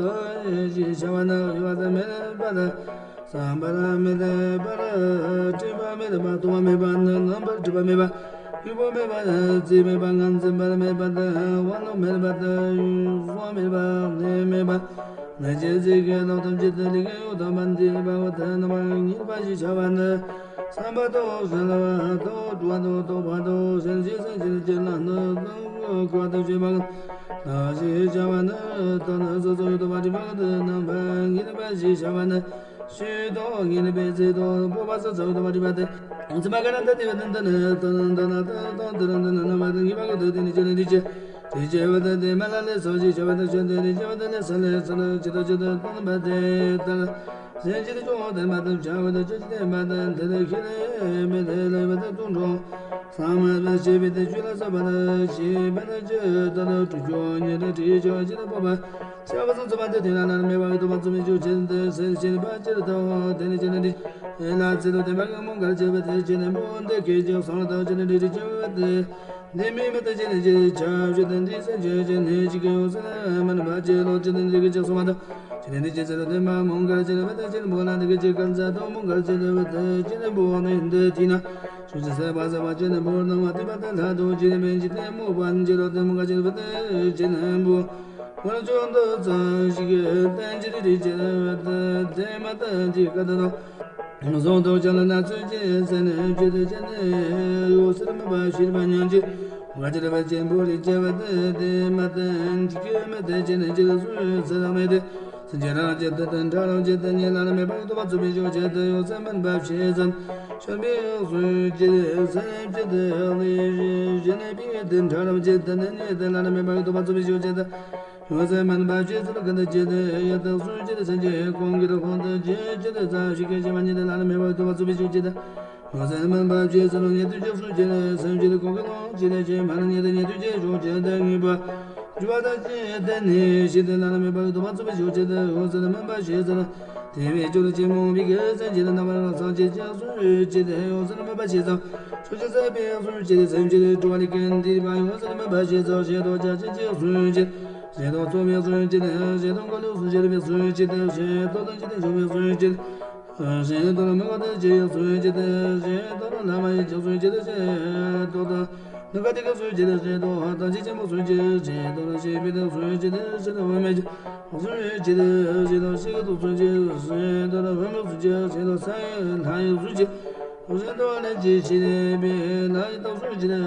ཅི་བྱ་བ་ནི་ཡོད་པ་དང་མེད་པ་དང་། བསམ་པ་མེད་པར་སྤྲོས་པ་མེད་པ་རྟོག་པ་མེད་པ་ནི་རྣམ་པར་སྤྲོས་པ་མེད་པ་ཡུལ་པོ་མེད་པ་རྩིས་མེད་པ་ངོས་འཛིན་པ་མེད་པ་དང་དབང་ལུང་མེད་པ་དང་གཟུང་མེད་པ་གནས་མེད་པ་ནི་ཅི་ཟིག་གི་ལོག་ཐམས་ཅད་དུ་ལུས་ཀྱི་ཡུལ་དམ་པ་འདི་པའོ། དེ་རྣམ་པར་ངེས་པ་ཞེས་བྱ་བ་ནི་བསམ་པ་དང་བསམ་པ་དང་སྤྲོ་བ་དང་རྟོག་པ་དང་སེམས་ཅན་སེམས་ཅན་གྱི་ལམ་སྣ་དང་འཁོར་བ་དང་བཅས་པ་ལ་ཞེས་བྱ་བ་ནི་ད་ནི་སོ་སོའི་ཡུལ་དམ་པ་འདི་པའོ། དེ་རྣམ་པར་ངེས་པ་ཞེས་བྱ་བ་ནི། ཤེས་དང་ངེས་པའི་ཚེ་དང་སྤོབས་པ་སོ་སོའི་དམ་པ་འདི་པ་སྟེ། ཙི་མ་ག་ན་ད་དེ་བ་དང་ད་ནི་ད་ནི་ད་ན་ད་དང་དེ་རང་དེ་ནི་རྣམ་པ་དང་ངེས་པ་གོ་ཏེ་དེ་ནི་ཅི་ནི་འདི་ཅི། དེ་སྐྱེ་བ་དང་དེ་མ་ལ་ལས་སོ་ཞེས་བྱ་བ་དང་ཆོས་དེ་ནི་སྐྱེ་བ་དང་ལས་སོ་ལས་སོ་ལས་ཅི་དང་ཅི་དང་དང་པ་དེ་ལྟར། གཞན་ཅི་དང་ཅུང་ལྡན་པ་དང་བྱ་བ་དང་ཅི་ཅི་ལྡན་པ་དང་དེ་ལས་ཤེས་ལས་མེད་དེ་ལས་པ་དང་ཅུང་འགྲོ། ཚང་མ་ལ་ཤེས་པའི་དེ་ཆོས་ལ་སོགས་པ་དང་ཤེས་པ་དང་ཅི་ལྟར་དྲུག་ཅུ་ཉི་ཤུ་དྲུག་ཅུ་ཅི་དང་སྤོབས་པ། བྱ་བ་སོ་སོ་བ་དེ་དེ་ལ་ལར་མེད་པ་གི་ཐོབ་པ་ཚུལ་མི་འཇུག་ཆེད་དུ་སེམས་ཤེས་པ་ཅིར་ཐོབ་དེ་ནི་ཅི་ནི་འདི་ལ་ཚེ་དང་ལྡན་པ་གི་མོ་འགལ་བྱེད་པ་དེ་ཅི་ནི་འབོ་འདི་སྐད་ཅིག་སང་ལ་དང་ཅི་ནི་འདྲི་ཅི་བ་དེ་འདི་མི་མི་དེ་ཅི་ནི་ཅི་ཆ་བཞི་དང་འདི་སེམས་ཅན་ཅི་ནི་ཅི་གི་ཡོང་སེམས་མན་པ་ཅི་ལོ་ཅི་ནི་འདི་གི་ཅི་སོང་བ་དང་ཅི་ནི་འདི་ཅི་ཚེ་དང་ལྡན་པ་མོ་འགལ་བྱེད་པ་དེ་ཅི་ནི་འབོ་ལ་འདི་གི་ཅི་གང་ཚ་དང་མོ་འགལ་བྱེད་པ་དེ་ཅི་ནི་འབོ་ནི་འདི་དེ་ན། ཆུ་ཆུ་ཟད་པ་ཟད་པ་ཅན་འབུར་ནང་མ་ཐིམ་པ་དེ་ལྷ་དུ་ཅི་ནི་མིན་ཅི་སྟེ་མོ་བན་ཅི་རོ་དེ་མོ་ག་ཅི་བ་དེ་ཅི་ནི་འབུ། མོར་ཅོ་འདི་ཙང་ཞིག་གི་བསྟན་ཅི་རི་ཅི་རི་བ་དེ་དེ་མ་དེ་ཅི་ག་དེ་ནོ། མོ་ཟོང་དུ་ཅ་ལ་ན་ཚུ་ཅི་ཟེར་ནི་ཅི་དེ་ཅི་ནི་ཡོ་སེར་མ་བ་ཤིར་བ་ཉང་ཅི་ག་ཅི་རི་བ་ཅན་འབུ་རི་ཅི་བ་དེ་དེ་མ་དེ་ཅི་གི་མ་དེ་ཅི་ནི་ཅི་དེ་སུ་ཟེར་མེད་དེ། སེམས་ཅན་རང་རྒྱལ་དུ་དང་ཕྲ་རང་རྒྱལ་དུ་ཉེ་ལ་ལ་མེད་པར་རྟོགས་པ་ཚུལ་མི་འཇུག་ཆེད་དུ་ཡོད་སེམས་མིན་པ་ཞེས་ཟེར། ཆོས་པའི་སུ་ཅི་སེམས་ཅི་དུ་ལས་ཞེ་ནས་པའི་དུ་ཕྲ་རང་རྒྱལ་དུ་ནི་ཉེ་དུ་ལ་ལ་མེད་པར་རྟོགས་པ་ཚུལ་མི་འཇུག་ཆེད་དུ་ཡོད་སེམས་མིན་པ་ཞེས་ཟེར། ཀུན་ཏུ་ཅི་དུ་ཡ་དུ་སུ་ཅི་དུ་སེམས་ཅི་ཁོང་གི་རུ་ཁོང་དུ་ཅི་ཅི་དུ་ཙམ་ཞིག་གི་ཞེ་མ་ཉེ་དུ་ལ་ལ་མེད་པར་རྟོགས་པ་ཚུལ་མི་འཇུག་ཆེད་དུ། ཡོད་སེམས་མིན་པ་ཞེས་ཟེར་རོ། ཉེ་དུ་ཅི་སུ་ཅི་ནས་སེམས་ཅི་དུ་ཁོང་གི་ལོང་ཅི་ནས་ཅི་མ་ནི་ཉེ་དུ་ཉེ་དུ་ཅི་ཞུགས་ཅི་དུ་ངེས་པ། འཇུག་པ་དང་ཅི་དེ་ནི་ཞི་དེ་ལ་ལ་མེད་པ་གི་ཐོབ་པ་ཚུལ་མི་འཇུག་ཆེད་དུ་ཡོད་སེམས་མིན་པ་ཞེས་ཟེར། དེ་བས་ཅི་རུ་ཅི་མོ་བི་གེ་སེམས་ཅི་དུ་རྣམ་པར་སངས་ཅི་ཅི་སུ་ཅི་དུ་ཡོད་སེམས་མིན་པ་ཞེས་ཟེར། ཆོས་ཅི་ཟད་པའི་སུ་ཅི་དུ་སེམས་ཅི་དུ་གྲོལ་བ་ལས་ཀུན་འདུས་པ་ཡོད་སེམས་མིན་པ་ཞེས་ཟེར། ཞེས་དོ་ཅ་ཅི་ཅི་སུ་ཅི། ཞེས་དོ་ཚོགས་པའི་སུ་ཅི་དུ་ཞེས་དོ་འཁོར་ལོའི་སུ་ཅི་དུ་སུ་ཅི་དུ་ཞེས་དོ་དང་ཅི་དུ་འབྱུང་བའི་སུ་ཅི་དུ། ཞེས་དོ་ལ་མི་གོ་དེ་ཅི་ཡང་སུ་ཅི་དུ་ཞེས་དོ་ལ་ལ་མ་ཡི་ཅི་སུ་ཅི་དུ་ཞེས་དོ་དང་། ནི་ག་དེ་ག་སུ་ཅི་དུ་ཞེས་དོ་ཧ་དང་ཅི་ཆེན་པོ་སུ་ཅི་ཞེས་དོ་ལ་ཤེས་པའི་དུ་སུ་ཅི་དུ་ཞེས་དོ་བུད་མེད་ཀྱི་སུ་ཅི་དུ་ཞེས་དོ་ཤེས་ཀྱི་དུ་སུ་ཅི་ཞེས་དོ་ལ་བུད་མེད་སུ་ཅི་ཞེས་དོ་ས་ཡི་ལྷ་ཡི་སུ་ཅི་ཞེས་དོ་ལ་ཅི་ཤེས་པའི་ལྷ་ཡི་དུ་སུ་ཅི་དུ་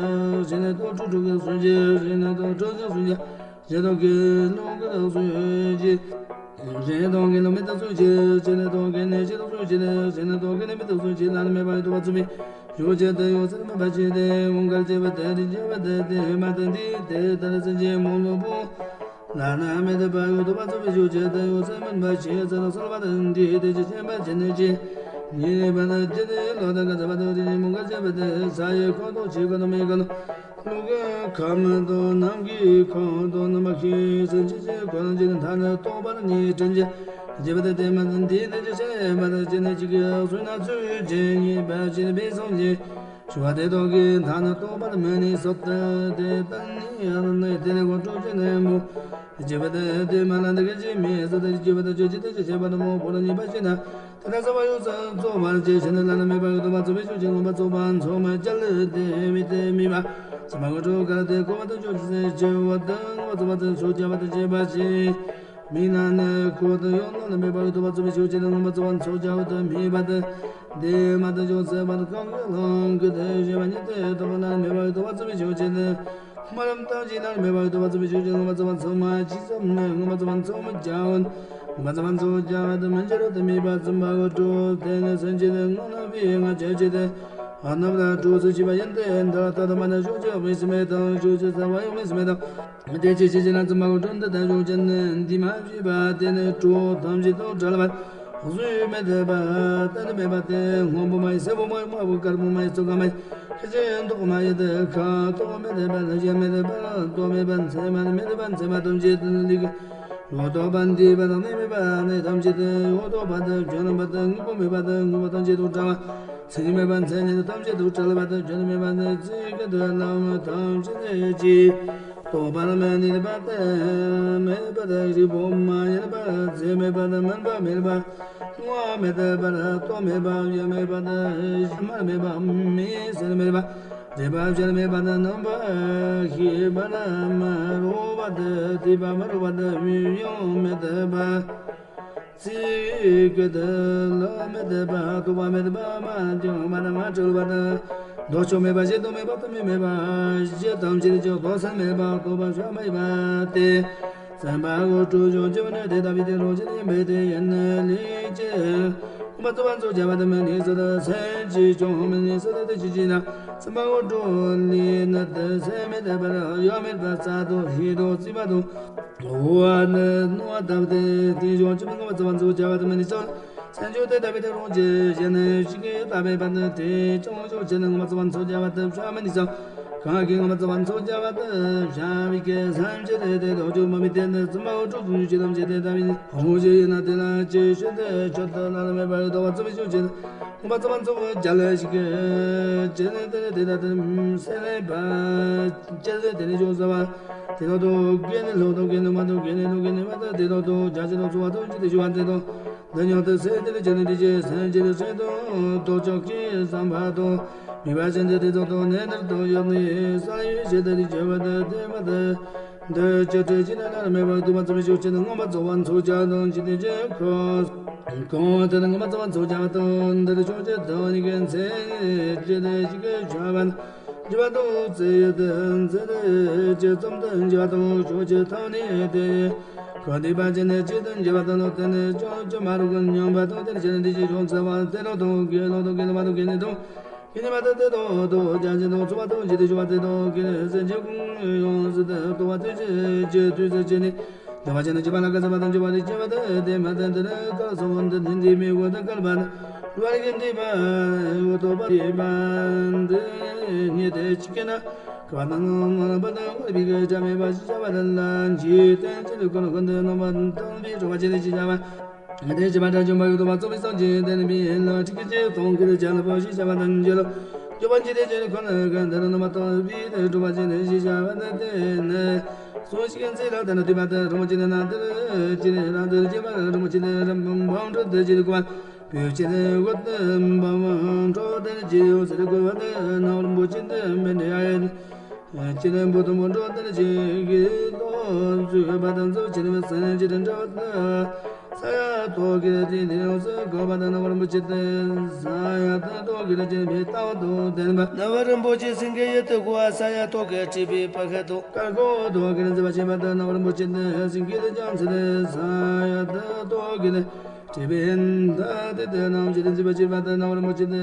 ཞེས་དོ་ཁྲོ་ཁྲོ་གི་སུ་ཅི་ཞེས་དོ་ཁྲོ་ཆེན་སུ་ཅི་ཞེས་དོ་དགེ་སློང་གི་སུ་ཅི། གཞན་སྟོང་གི་ལུགས་མི་རྟག་སུ་ཆེ། ཆེ་ནས་སྟོང་གི་ནི་ཆེ་རྟག་སུ་ཆེ། ཆེ་ནས་སྟོང་གི་ནི་མི་རྟག་སུ་ཆེ། ལ་ལ་མེད་པ་ཡོད་དོ་བ་ཚུལ་མིན། ཞུགས་ཆེ་སྟེ་ཡོད་ཚད་མེད་པ་ཆེ་སྟེ། འོང་གར་བྱེད་པ་དེ་དེ་བྱེད་པ་དེ་དེ་མ་དང་འདི་དེ་ལྟར་སེམས་ཅན་མང་ལུས་པོ། ལ་ན་མེད་པ་ཡོད་དོ་བ་ཚུལ་མིན། ཞུགས་ཆེ་སྟེ་ཡོད་ཚད་མེད་པ་ཆེ་ཚད་ལ་སོལ་བ་དང་འདི་དེ་ཆེ་ཆེན་པ་ཆེ་ནས་ཆེ། ཉེ་བ་ན་ཅི་སྟེ་ལོ་དང་ག་ཚ་བ་དང་དེ་ཉིན་མོ་གར་བྱེད་པ་དེ་ས་ཡི་ཁོང་དུ་ཆེ་ཁོང་དུ་མེད་ཁོང་དུ། ཀླུ་གི་ཁམས་དང་ནམ་མཁའི་ཁམས་དང་ནམ་མཁའི་སེམས་ཅན་གྱི་ཁམས་ཀྱི་མཐའ་ནི་རྟོགས་པར་ནི་དྲན་གྱི་བྱེད་པ་དེ་དེ་མ་ཟིན་དེ་དེ་ཅི་ཤེས་པ་དེ་ཅི་ནི་ཅི་གི་གསུང་ན་ཚུལ་ཅན་ཉེས་པ་ཅི་ནི་པའི་སངས་རྒྱས་ཞུ་བ་དེ་དག་གི་མཐའ་ནི་རྟོགས་པར་མི་ནུས་སོ། དེ་ལྟར་ནི་ཡང་ནི་དེ་ནི་གོ་གྲུབ་ཅན་ནི་མོ། བྱེད་པ་དེ་དེ་མ་ལ་འདི་གི་ཅི་མི་སོ་དེ་བྱེད་པ་དེ་ཅི་ཅི་དེ་ཅི་བྱེད་པ་དེ་མོ་བོ་ལ་ཉེས་པ་ཅི་ན། དེ་ལྟར་བསམ་པ་ཡོངས་སུ་རྫོགས་པར་བྱས་ཤིང་ནི་ལ་ལ་མེད་པར་ཡོད་དོ་བ་ཚུལ་མིན། ཞུགས་ཆེ་མངོན་པར་རྫོགས་པར་མཚོགས་མ་རྒྱལ་ལ་དེ་མི་དེ་མི་བ་ཚུལ་མ་གོ་གྲུབ་གར་དེ་གོ་བ་དང་ཕྱོགས་ཀྱི་སེམས་ཅན་བ་དང་མངོན་པར་རྫོགས་པ་དེ་ཚོགས་བརྒྱ་བ་དང་བཅས་པ་ཞིག་མི་ན་ནི་ཁོ་དང་ཡོད་ལ་ལ་མེད་པར་ཡོད་དོ་བ་ཚུལ་མིན། ཞུགས་ཆེ་ནི་མངོན་པར་རྫོགས་པར་མཚོགས་བརྒྱ་བ་དང་མི་བ་དང་དེ་མ་དང་ཕྱོགས་ཚེ་བ་དང་གང་གི་ལོང་གི་དེ་ཞེས་པ་ཉིད་དེ་རྟོགས་ལ་ལ་མེད་པར་ཡོད་དོ་བ་ཚུལ་མིན། ཞུགས་ཆེ་ནི། སྨོན་ལམ་ཐམས་ཅད་ལ་མེད་པར་ཡོད་དོ་བ་ཚུལ་མིན། ཞུགས་ཆེ་མངོན་པར་རྫོགས་པར་མཚོགས་མ་ཅི་བསམ་ནི་མངོན་པར་རྫོགས་པར་མཚོགས་མ་བརྒྱ་འོན། མངོན་པར་རྫོགས་པར་མཚོགས་བརྒྱ་འོན་དུ་མི་འགྱུར་རོ། དེ་མེད་པ་ཙམ་པ་གོ་གྲུབ་དེ་ནི་སེམས་ཅན་ནི་སྔོན་ལ་བའི་ང་བཅས་ཀྱི་དེ་རྣམས་ལ་གྲུབ་སུ་ཆེ་བ་ཡིན་ཏེ། འདི་ལ་ལྟ་དང་མ་ན་ཞུགས་ཆེ་དམིགས་སུ་མེད་དང་ཞུགས་ཆེ་ས་བ་ཡང་དམིགས་སུ་མེད་དང་། དེ་ཅི་ཕྱིར་ཞེ་ན་ཙམ་པ་གོ་གྲུབ་འདི་ལྟར་ཞུགས་ཆེ་ནི་འདི་མ་བྱས་པ་དེ་ནི་གྲུབ་ཐམས་ཅད་དང་བྲལ་བ། གཟུགས་མེད་པ་གཏན་མེད་པ་སྟེ། སྔོན་པོ་མ་ཡིན་སེར་པོ་མ་ཡིན་དམར་པོ་དཀར་པོ་མ་ཡིན་ཚོགས་ཀ་མ་ཡིན། ཁ་ཅིག་མདོག་མ་ཡིན་ཏེ། ཁ་དོག་མེད་པ་ལ་ཞེན་མེད་པ་རྟོག་མེད་པ་མཚན་མ་མེད་པ་མཚན་མ་ཐམས་ཅད་དུ་ལུས་ཀྱི་ཡོད་དོ་བ་འདི་པ་དང་གནས་མེད་པ་གནས་ཐམས་ཅད་དུ་ཡོད་དོ་བ་དང་བྱོན་པ་དང་དངོས་པོ་མེད་པ་དང་དངོས་པོ་ཐམས་ཅད་དུ་བྲལ་བ། མཚན་མེད་པ་མཚན་ཉིད་ཐམས་ཅད་དུ་བྲལ་བ་དང་བྱོན་མེད་པ་དང་ཚིག་གི་དུ་ལམ་ཐམས་ཅད་ཀྱི། རྟོག་པ་ལ་མི་གནས་པ་སྟེ། མེད་པ་དང་རིག་པ་མ་ཡིན་པ་ཚེ་མེད་པ་དང་སྨིན་པ་མེད་པ། དངོས་མེད་པ་ལ་རྟོག་མེད་པ་ཡུལ་མེད་པ་དང་སྨྲ་མེད་པ་མིང་སེལ་མེད་པ་རེག་པ་སྦྱར་མེད་པ་དང་རྣམ་པར་ཤེས་པ་ལ་མ་རུང་བ་དང་སྡུད་པ་མ་རུང་བ་དང་ཡུལ་ཡང་མེད་པ། ཚིག་གི་དུ་ལ་མེད་པ་རྟོག་པ་མེད་པ་མ་བྱུང་བ་དང་མ་གྲུབ་པ་དང་། ལྡོག་ཕྱོགས་མེད་པ་ཞེ་སྡང་མེད་པ་རྟག་མེད་མེད་པ་ཞེ་ཐམས་ཅད་ཀྱང་ལྡོག་སེལ་མེད་པ་རྟོག་པ་བྱ་མེད་པ་སྟེ། བསམ་པ་གོ་གྲུབ་ཅུང་ཅུང་ནི་དེ་ལྟ་བུའི་དེ་རང་བཞིན་ཡིན་པས་དེ་ཡན་ལས་ཀྱི། མ་རྟོགས་པ་མཚོགས་བྱ་བ་དང་མི་གནས་སོ་དང་སེམས་ཅན་ཀྱང་མི་གནས་སོ་དང་དེ་ཅི་ཞིག་ན། བསམ་པ་གོ་གྲུབ་ལས་ནི་དེ་སེམས་མེད་པར་ཡང་མེད་པར་རྩ་དང་ཧི་དང་རྩིས་པ་དང་། འོ་ནི་སྣང་བ་ལྟ་བུ་སྟེ། དེ་ཡང་ཅི་མི་སྣང་བ་རྩ་བ་མཚོགས་བྱ་བ་དང་མི་གནས་སོ། སེམས་ཀྱང་དེ་ལྟ་བུའི་དེ་རང་བཞིན་གཞན་ནི་ཞིག་གིས་ལྟ་བས་པ་ནི་དེ་ཀྱང་ཞོག་ཅེ་ནི་ངོ་མ་རྩ་བ་མཚོགས་བྱ་བ་དང་བྱ་མི་གནས་སོ། གང་གིས་ངོ་མ་རྩ་བ་མཚོགས་བྱ་བ་དང་བྱ་བའི་གི་སེམས་ཅན་དེ་དེ་ལྡོག་ཕྱོགས་མ་མི་དེ་ནི་བསམ་པ་འོ་དྲུག་ཀུན་ཅི་ལམ་ཅི་དེ་ལྟ་བུའི་ནི་རང་བཞིན་ཡིན་ན་དེ་ལ་ཅི་ཞིག་དེ་ཆོད་དུ་ལ་ལ་མེད་པར་ལྡོག་པ་རྩ་བའི་ཞོག་ཅེ་ནི་ངོ་མ་རྩ་བ་མཚོགས་བྱ་ལ་ཞིག་གི་ཅེ་ནི་དེ་ནི་དེ་ལྟ་དེ་སེམས་ལས་པ་ཅེ་ནི་དེ་ནི་ཞོག་ས་བ། དེ་དག་ཏུ་དགེ་ནི་ལོག་ཏུ་དགེ་ནི་མ་ཏུ་དགེ་ནི་ལོག་དགེ་ནི་མ་ཏུ་དེ་དག་ཏུ་བྱ་ཕྱིར་ལོག་ཚུགས་པ་ཏུ་ཇི་ཏུ་ཞུ་བ་དེ་དག་འདི་ཉོ་ཏུ་སེ་དེ་ལ་ཅི་ནི་དེ་ཅི་སེ་ཅི་རུ་སེ་དུ་ཏོ་ཅོག་གི་བསམ་པ་ཏུ་མི་བ་ཅན་དེ་དེ་དག་ཏུ་ནེ་ནར་ཏུ་ཡོད་ནི་ས་ཡུལ་ཞེ་དེ་དེ་ཅི་བ་དེ་དེ་མ་དེ་འདི་ཅི་ཏུ་ཅི་ན་ན་མེད་པ་ཏུ་མ་ཚུགས་པའི་ཤུགས་ཅན་དུ་མངོན་པར་རྫོགས་པ་མཚོགས་བྱ་དང་ཅི་དེ་ཅི་ཁོ་གང་དེ་ནི་མངོན་པར་རྫོགས་པ་མཚོགས་བྱ་དང་འདིར་ཤོག་ཅེས་དང་ནི་གན་ཚེ་ཅི་དེ་ཅི་གི་བྱ་བ་ན། འཇུག་པ་དང་བཙལ་ཡུལ་དུ་འཛིན་རེ་ཅི་ཙམ་དུ་འཇུག་པ་དང་ཕྱོགས་ཀྱི་ཐོག་ནས་དེ་ཁོ་འདུས་པ་ཅན་ནི་གཅིག་ཏུ་འཇུག་པ་དང་ལོག་སྟེ་ནི་ཅང་ཅི་མ་རུང་གི་སྙོམས་པ་དང་དེར་ཕྱིན་འདི་ཞེས་བྱུང་ཚེ་བ་དེ་རུ་དང་དགེ་ལོག་དང་དགེ་ལོག་མ་དང་དགེ་ནི་དང་དགེ་ནི་མ་དང་དེ་དང་དང་རྒྱ་ཆེན་དང་ཚོགས་པ་དང་འཇིག་ཏུ་ཞུགས་པ་དེ་དང་དགེ་ནི་སེམས་ཅན་ཀུན་ཡོངས་སུ་དུ་རྟོག་པ་དེ་ཅི་ཅི་དུས་སུ་ཅི་ནི། འདུལ་བ་ཅན་ནི་སྤྱོད་པ་ལ་དགའ་བསུ་བ་དང་འཇུག་པ་ལས་སྐྱེ་བ་དང་དེ་མ་དང་དེ་ནི་དཀར་སོང་བ་འདི་ནི་འདི་མི་དགོས་དང་བསྐལ་པ་ནི་རུ་བ་རིག་འདི་མ་འོ་ཐོབ་པ་ཡིན་པ་འདི་ཉིད་དེ་ཅི་སྐྱེ་ན་ཁ་བ་དང་ངོ་བ་དང་ངོ་བའི་གི་བྱ་མེད་པ་ཞེས་བྱ་བ་དང་ལ་འཇིག་རྟེན་ཅི་ལུས་ཀུན་ལ་ཀུན་ཏུ་སྣང་བ་སྟོང་པའི་གྲོགས་པ་ཅི་ནི་ཞེས་བྱ་བ། དེ་བྱེད་པ་དགྲ་བཅོམ་པ་ཡོད་དོ་བ་རྫོགས་པའི་སངས་རྒྱས་དེ་ནི་མི་ཡིན་ལ་ཁྲིག་གི་ཅི་སྟོང་གི་བྱ་ལ་བ་ཞེས་བྱ་བ་དང་འཇལ་ལོ། སྐྱོབ་པ་འཇིག་རྟེན་ཅན་ཁོ་ན་གང་དེ་ལ་སྣང་བ་སྟོང་པའི་དེ་གྲོགས་པ་ཅི་ནི་ཞེས་བྱ་བ་དང་དེ་ནི། སོ་ཞིག་འཛིན་ལ་དེ་ན་དུས་པ་དེ་རང་བཞིན་ན་དེར་ཅི་ནས་རང་དུ་སྐྱེ་བ་རང་བཞིན་རང་བུམ་འཕྲོ་དེ་ཅི་ལ་གོ་བ་བུ་ཅི་ནས་འོད་འབུམ་འཕྲོ་དེར་ཅི་ཡོད་ཟེར་གོ་བ་དེ་ནང་རིན་པོ་ཆེ་འདི་མི་འདྲ་ཡ་ཅི་ནས་འབུ་དུམ་བུ་འཕྲོ་དེར་ཅི་གི་ལོ་བཟོད་པ་དང་ཚོགས་ཅི་ནས་སེམས་ཅི་དང་འདྲ་བ་དེ། ས་ཡ་ཐོག་གི་དེ་དེ་ཡོངས་སུ་གོ་བ་དང་རྣམ་པར་རིན་པོ་ཆེ་སྟེ། ས་ཡ་ཐོག་གི་ཅན་མའི་ལྟ་བ་དང་ལྡན་པ། རྣམ་པར་རིན་པོ་ཆེ་སེང་གེ་ཡུལ་དུ་བསྐོར་བ། ས་ཡ་ཐོག་གི་སྤྲུལ་པའི་པད་ཁ་དང་། དཀར་ཁོག་ཐོག་གི་མཛེས་པ་ཆེན་པོ་དང་རྣམ་པར་རིན་པོ་ཆེ་སྟེ། སེང་གེ་དེ་ཀྱང་ཚེ་ལས་ས་ཡ་ཐོག་གི་སྤྲུལ་པའི་མཐའ་དེ་དེ་རྣམ་ཅན་མཛེས་པ་ཆེན་པོ་དང་རྣམ་པར་རིན་པོ་ཆེ་སྟེ།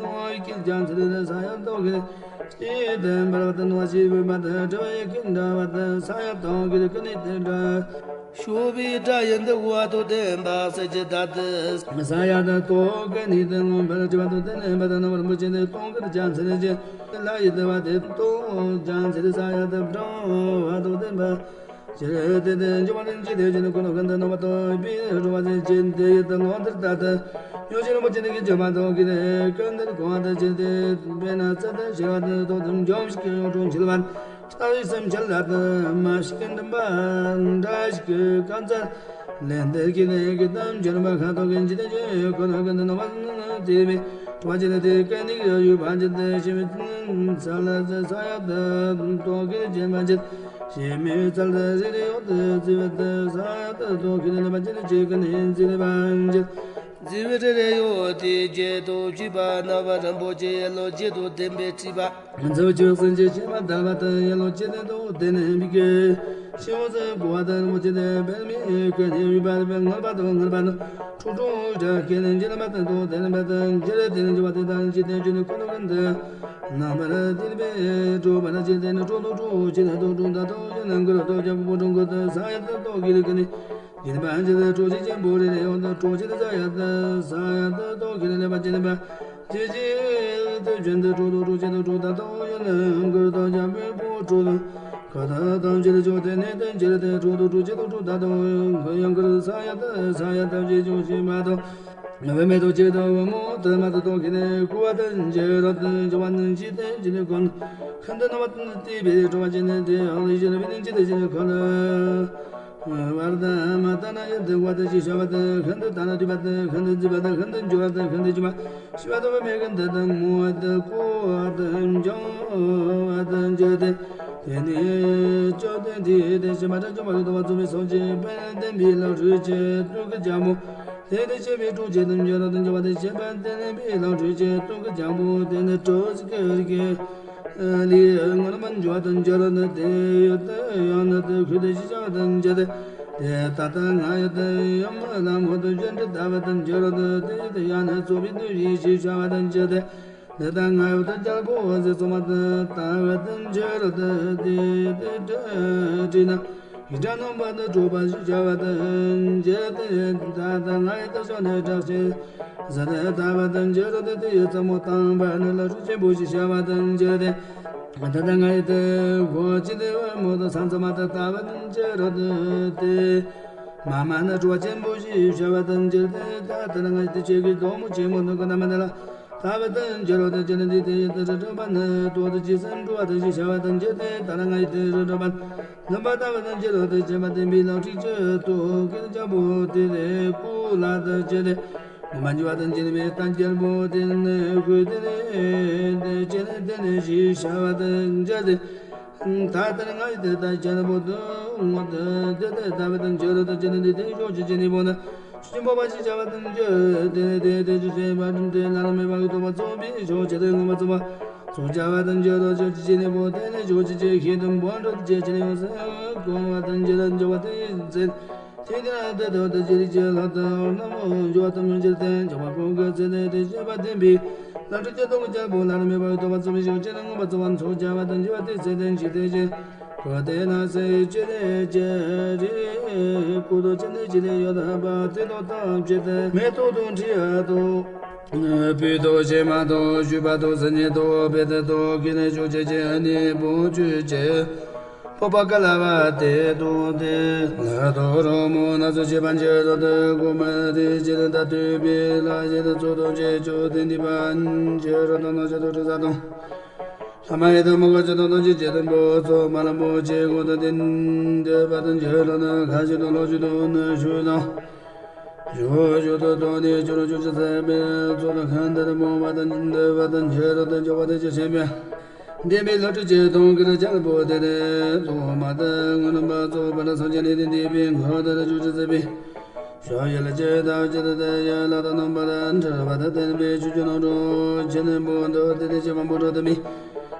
ནོར་གྱིས་ཀྱང་ཚེ་ལས་ས་ཡ་ཐོག་གི་ཅི་ལྟར་འབར་བ་དང་ནོར་བ་ཞེས་པ་དང་འདྲ་བའི་ཀུན་འདྲ་བ་དང་ས་ཡ་ཐོག་གི་ཀུན་ནས་དེ་འདྲ། ཤུག་པའི་སྒྲ་ཡི་འདུ་བ་དང་ལྡན་པ་གསེར་གྱི་མདའ་དེ། ས་ཡ་དང་ཐོག་གི་ནི་དེ་མངོན་པར་བྱེད་པ་དང་དེ་ལེན་པ་དང་རྣམ་པར་རིན་པོ་ཆེ་དེ་སྟོང་གི་ཀྱང་ཚེ་ལས་ཀྱི་ལྷ་ཡི་བསྡུ་བ་དེ་སྟོང་ཀྱང་ཚེ་ལས་ས་ཡ་དང་འབྲང་བ་དང་ལྡན་པ། ཇི་ལྟར་དེ་དེ་འཇུག་པ་རིན་ཆེན་དེ་བཞིན་ཀུན་ཏུ་ཀུན་ཏུ་རྣམ་པར་དག་པའི་རུ་བ་ཅན་དེ་ཡི་དང་ལོ་འདིར་ད་ལྟ་ཡོད་ཕྱིར་རིན་པོ་ཆེ་དེ་གི་བྱེད་པ་དང་གི་ནི་ཀུན་ཏུ་གོང་དུ་བྱེད་དེ་དཔེར་ན་ཚེ་དང་ཤེས་པ་དང་ཐོག་ཏུ་འཇོམས་ཤིག་གི་ཡོངས་གྲོང་ཁྱེར་བ། ལྟ་བའི་སེམས་ཅན་ལ་དུ་མ་ཞིག་གི་འདུན་པ་འདྲ་ཞིག་གི་གང་ཚར་ལན་དེར་གྱི་ལས་ཀྱི་གཏམ་འཇོམས་པ་ཁ་དོག་གི་འཇིག་རྟེན་གྱི་ཀུན་ཏུ་ཀུན་ཏུ་རྣམ་པར་དེ་བས་གྲོགས་བྱེད་དེ་ཀུན་ནི་ཡོད་པ་འཇིག་རྟེན་ཞི་བའི་ས་ལ་ས་ཡ་དུ་ཐོག་གི་བྱེད་པ་འཇིག་ཞི་མོའི་ཚལ་དུ་རི་རི་འོག་ཏུ་རྩི་བ་དུ་ས་ཡ་དུ་ཐོག་གི་ལས་པ་འཇིག་རྟེན་གྱི་ཀུན་ནི་འཇིག་རྟེན་པ་འཇིག་རྩི་བའི་རི་རི་འོག་དེ་བརྒྱད་དུ་བཅུ་པ་རྣམ་པར་རིན་པོ་ཆེ་ཡེ་ལོ་བརྒྱད་དུ་ལྡན་པའི་སྤྲུལ་པ། མཚོ་བཅུ་གསུམ་གྱི་བྱེ་བ་བརྡལ་བ་དང་ཡེ་ལོ་བརྒྱད་ལྡན་དུ་ལྡན་པའི་སྤྱི་བོ་སུ་བསྐོར་བ་དང་རིན་པོ་ཆེ་དེ་པདྨའི་སྐུ་ནི་ཡུལ་པ་པའི་ངོར་པ་དང་ངར་པ་དང་ཁྲོ་ཁྲོ་དྲག་གི་ནི་འཇིགས་པ་དང་དུ་ལྡན་པ་དང་འཇིགས་ལྡན་འཇིགས་པ་དེ་དང་འཇིག་རྟེན་གྱི་ནི་ཀུན་ཏུ་ཀུན་ཏུ་རྣམ་པར་ལྡན་པའི་གྲོགས་པ་ལ་འཇིག་རྟེན་ནི་གྲོགས་དང་གྲོགས་བྱེད་དང་གྲོགས་དང་དུ་ཡོད་ན་མགུར་དང་རྒྱལ་པོ་དང་གུར་དང་ས་ཡ་དང་ཐོག་གི་ལུས་ཀྱི་ནི། ཡིན་པ་འཇིག་རྟེན་གྲོགས་བྱེད་ཆེན་པོ་རེ་རེ་ཡོད་དོ། གྲོགས་བྱེད་ས་ཡ་དང་ས་ཡ་དང་ཐོག་གི་ལས་པ་བྱེད་པ། ཇི་ཇི་དེ་བཞིན་དུ་གྲོགས་དང་གྲོགས་བྱེད་དང་གྲོགས་དང་དང་ཡོད་ན་མགུར་དང་རྒྱལ་པོའི་བུ་གྲོགས་དང་ག་དང་དང་བྱེད་ཆོག་དེ་ནས་དེ་འཇིག་རྟེན་གྲོགས་དང་གྲོགས་བྱེད་དང་གྲོགས་དང་དང་ཡང་མགུར་ས་ཡ་དང་ས་ཡ་དང་བྱེད་ཆོག་ཞེས་མ་དང་། བུད་མེད་དང་བཅས་དང་བུ་མོ་དུ་མ་དང་ཐོག་གི་ནས་བསྐོར་བ་དང་འཇིགས་རོ་དང་འཇིགས་པ་ནི་འཇིག་རྟེན་གྱི་ནི་ཀུན་ཁམས་དུ་སྣང་བ་དང་བལྟས་པའི་གྲོགས་པ་ཅན་ནི་དེ་ཡང་ལས་བཞིན་པའི་ནི་འཇིག་རྟེན་གྱི་ནི་ཀུན། བར་དུ་མ་ལྟ་ན་ཡང་དུ་བ་དུ་ཞེས་བྱ་བ་དུ་ཤིན་ཏུ་ལྟ་ན་དུས་པ་དུ་ཤིན་ཏུ་འཛིན་པ་དུ་ཤིན་ཏུ་འཇུག་པ་དུ་ཤིན་ཏུ་འཇུག་པ་ཤི་བ་དུ་བུད་མེད་ཀུན་དུ་དུ་མོ་བ་དུ་ཀོ་བ་དུ་འཇོང་བ་དུ་འཇུག་སྟེ། དེ་ནི་བཅོམ་ལྡན་འདས་དེ་ཤི་མ་ཏྲ་འཇོམས་པར་གདུང་བ་རྫོགས་པའི་སངས་རྒྱས་དཔལ་ལྡན་པའི་ལམ་སྲོལ་གྱི་སྟོན་གྱི་ལྗང་མོ། དེ་ནི་ཆེ་བའི་གྲོགས་བྱེད་དུ་འགྱུར་རོ་དུ་འགྱུར་བ་དེ་ཆེ་བ་དེ་ནི་མི་ལོངས་སྤྲུལ་གྱི་སྟོན་གྱི་ལྗང་བུ་དེ་ནི་གྲོགས་ཀྱི་རིགས་ལས་མངོན་པར་འགྱུར་བ་དུ་འགྱུར་རོ་ནི་དེ་ཡོད་དུ་ཡང་ན་དུ་ཁུར་དུ་ཞི་བྱ་བ་དུ་འགྱུར་ཏེ། དེ་ལྟ་ལྟར་ང་ཡོད་དུ་ཡང་མི་ལ་མོ་དུ་བཞིན་དུ་ལྟ་བ་དུ་འགྱུར་རོ་ནི་དེ་ཡོད་དུ་ཡང་ན་རྩོག་པའི་དུ་ཡིད་ཞི་བྱ་བ་དུ་འགྱུར་ཏེ། དེ་ལྟར་ང་ཡོད་དུ་རྒྱལ་པོ་ཟས་གཙང་མ་དུ་ལྟ་བ་དུ་འགྱུར་རོ་ནི་དེ་ཡོད་དུ་དྲིས་ན། ཡིག་དྲ་ནང་པ་ནི་གྲོགས་པ་ཞེས་བྱ་བ་དང་འབྱེད་དེ། ད་ལྟ་ང་ཡི་དུ་ཞོན་ནས་བྲག་ཅན་ཟ་དེ་ལྟ་བ་དང་འབྱེད་རོ་དེ་དེ་ཡི་ཚ་མོ་དང་པ་ནི་ལ་ཧྲུ་ཆེན་པོ་ཞེས་བྱ་བ་དང་འབྱེད་དེ། ད་ལྟ་ང་ཡི་དུ་གོ་ཅི་དེ་བ་མོ་དང་ས་མཚམས་མ་དང་ལྟ་བ་དང་འབྱེད་རོ་དེ། མ་མ་ནི་གྲོགས་པ་ཆེན་པོ་ཞེས་བྱ་བ་དང་འབྱེད་དེ། ད་ལྟ་ང་ཡི་དུ་ཆེ་གི་དོག་མོ་ཆེན་མོ་དང་ག་ན་མ་དེ་ལ། ལྟ་བ་དང་འབྱེད་རོ་དང་འབྱེད་ནི་འདི་དེ་ཡི་དུ་རི་རབ་ནི་ཏོ་དུ་ཅི་སེམས་འགྲོ་བ་དང་ཞེས་བྱ་བ་དང་འབྱེད་དེ། ད་ལ་ང་ཡི་དུ་རི་རབ་ནི་འདུན་པ་ལྟ་བ་དང་འབྱེད་རོ་དང་བྱེད་པ་དེ་འབི་ལོ་ཁྲིག་ཅི་ཏོ་གི་ལྗང་བུ་དེ་རེ་ཀུ་ལ་དང་འབྱེད་དེ། མ་འཇུ་བ་དང་འབྱེད་པའི་ལྟ་འབྱེད་པོ་དེ་ནི་ཁུ་དེ་རེ་དེ་བྱེད་ནི་དེ་ནི་ཞེས་བྱ་བ་དང་འབྱེད་དེ། ད་ལྟར་ང་ཡི་དེ་ལྟར་བྱེད་པོ་དུ་ངོ་དེ་དེ་ལྟ་བ་དང་འབྱེད་རོ་དང་འབྱེད་ནི་འདི་དེ་ཞོག་ཅི་བྱེད་ནི་པོ་ན། ཤུགས་ཆེན་པོ་བ་ཞིག་བྱ་བ་དང་འགྱུར་ཏེ། དེ་དེ་ཅི་བྱེད་པ་དང་དེ་ལ་ལ་མེད་པ་གི་ཐོབ་པ་ཚོགས་པའི་ཕྱོགས་ཆེ་དེ་ངོ་མ་ཚོགས་པ་ཚོགས་བྱ་བ་དང་འགྱུར་རོ་ཅི་བྱེད་ནི་པོ་དེ་ནི་ཕྱོགས་ཅི་བྱེད་ཤེས་དང་བོན་འགྲོ་ཅི་བྱེད་ནི་ཡོང་སེ་གོ་བ་དང་འགྱུར་རོ་འགྱུར་བ་དེ་ཡིན་ཚེ། དེ་དེ་ན་དེ་དོ་དེ་ཅི་རིགས་ཅི་ལྷ་དང་རྣམ་འགྱུར་བ་དང་མི་འགྱུར་ཏེ་འགྱུར་བ་ཀུན་གི་ཚེ་དེ་དེ་བྱེད་པ་བསྟན་པའི་ལམ་འགྲོ་ཅི་དང་གི་རྒྱལ་པོ་ལ་ལ་མེད་པ་གི་ཐོབ་པ་ཚོགས་པའི་ཕྱོགས་ཆེ་ན་ངོ་མ་ཚོགས་པ་ཚོགས་བྱ་བ་དང་འགྱུར་བ་དེ་ཚེ་དེ་འཇིག་རྟེན་ཅི། གོ་དེ་ན་སེ་ཅི་རེ་ཅི་རེ་ཀུ་དོ་ཅི་ནི་ཅི་རེ་ཡོད་པ་དེ་དོ་ཐམས་ཅད་དེ་མེ་ཏོག་དང་དྲི་ཡ་དང་སྤོས་དང་ཕྱེ་མ་དང་བྱུག་པ་དང་ཟས་སྣེ་དང་བེ་ཏི་དང་གི་ནི་ཆུ་ཅི་ཅི་ནི་བོང་ཆུ་ཅི་སྤོབས་པ་ག་ལ་བ་དེ་དང་དེ་ལ་དང་རོ་མོ་ན་ཚོ་བྱེད་པ་འགྱུར་རོ་དེ་གོ་མ་དེ་ཅི་རེ་ད་དུས་པའི་ལ་ཞེ་དང་ཚོགས་དང་བཅས་ཆོག་དེ་འདི་པ་འགྱུར་རོ་དང་ན་ཞེ་དང་དྲི་ས་དང་ལྷ་མ་ཡི་དམ་མོ་ག་ཅི་དང་དང་ཅི་ཅི་དང་པོ་ཚོགས་མ་ལ་མོ་ཆེ་གོ་དང་ལྡན་འདོད་པ་དང་འགྱུར་རོ་ན་ཁ་ཅིག་དང་ལོ་ཅིག་དང་ནི་ཤུལ་དང་ཞུ་ཞུ་དང་དོ་ནི་ཅུ་རུ་ཅུ་ཅི་ཟེར་བའི་ཚོགས་དང་ཁན་དར་མོ་བ་དང་འདོད་པ་དང་འགྱུར་རོ་དང་འགྱུར་བ་དང་ཅི་ཤེས་པའི་འདི་མི་ལོ་ཅི་ཅི་དང་གི་ར་ཅན་པོ་དེ་ནི་ཚོགས་མ་དང་ངོ་ནམ་པ་ཚོགས་པ་ལ་སངས་རྒྱས་ནི་དེ་འདི་པའི་ཁོ་དར་ཅུ་ཅི་ཟེར་བའི། ཞབས་ཡལ་ཅེས་དང་ཅི་ཏུ་དེ་ཡི་ལ་དང་རྣམ་པར་འཁྲིལ་བ་དང་ལྡན་པའི་ཆོས་ཀྱི་རྣམ་གྲོལ་ཆེན་པོ་འདི་དེ་ནི་ཆེན་པོ་འགྲོ་དུ་མི་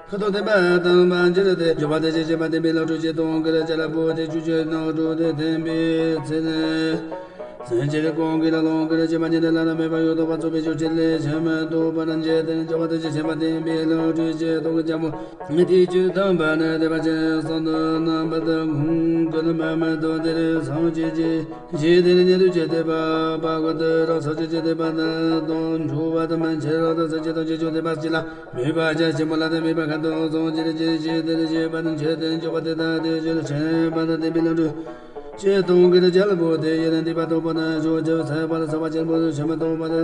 ཁ་དོག་ལྡན་པ་དང་པ་འཇིར་ཏེ་འཇོག་པ་དེ་ཞེས་བྱ་བ་བསྟན་པའི་ལོ་དྲུག་ཅུ་སྟོང་གི་རྒྱལ་པོ་དེ་ཆོས་ཀྱི་རྣམ་གྲོལ་དེ་བསྟན་པའི་ཚེ་ནི། སེམས་ཅན་གང་གིས་ལ་ལོངས་སྐུར་བྱེད་པ་ཉིད་ལ་ལ་མེད་པར་ཡོད་དོ་བ་ཚོགས་པའི་ཆོས་ཅན་ལས་ཆེན་མི་ཐོབ་པར་འགྱུར་ཏེ་འཇོག་པ་དེ་ཞེས་བྱ་བ་བསྟན་པའི་ལོ་དྲུག་ཅུ་སྟོང་གི་རྒྱལ་པོ། དེའི་ཆོས་དམ་པ་ནི་དེ་བ་ཅན་གསུམ་དུ་རྣམ་པར་དག་ཀུན་མ་མི་ཐོབ་དེར་སངས་རྒྱས་ཀྱི་ཞེས་དེར་ཉན་ཐོས་ཀྱི་ཐེག་པ་པ་ཀུན་ཏུ་ར་སངས་རྒྱས་ཀྱི་ཐེག་པ་ནི་དང་འགྲོ་བ་དམ་པ་ཆེ་རབ་ཏུ་སངས་རྒྱས་དང་ཆོས་ཀྱི་ཐེག་པ་སྤྱི་ལ་མོས་པ་ཅན་ཆེན་པོ་ལ་དེ་མོས་པ་ཁ་དོག་སངས་རྒྱས་ཀྱི་ཞེས་དེར་བཤད་པ་ནི་ཆོས་དེ་འཇོག་པ་དེ་ལྟ་དེ་ཆོས་ལ་ཆེན་པ་དང་ལྡན་པའི་ལོ་དྲུག་ཅུ་སྟོང་གི་རྒྱལ་པོ་དེ་ཡི་ནི་འདུས་པ་སྟོང་པ་ནི་ཕྱོགས་བཅུ་ཚེ་བར་ཚེ་བ་ཆེན་པོ་ནི་ཆེན་པོ་སྟོང་པ་ནི།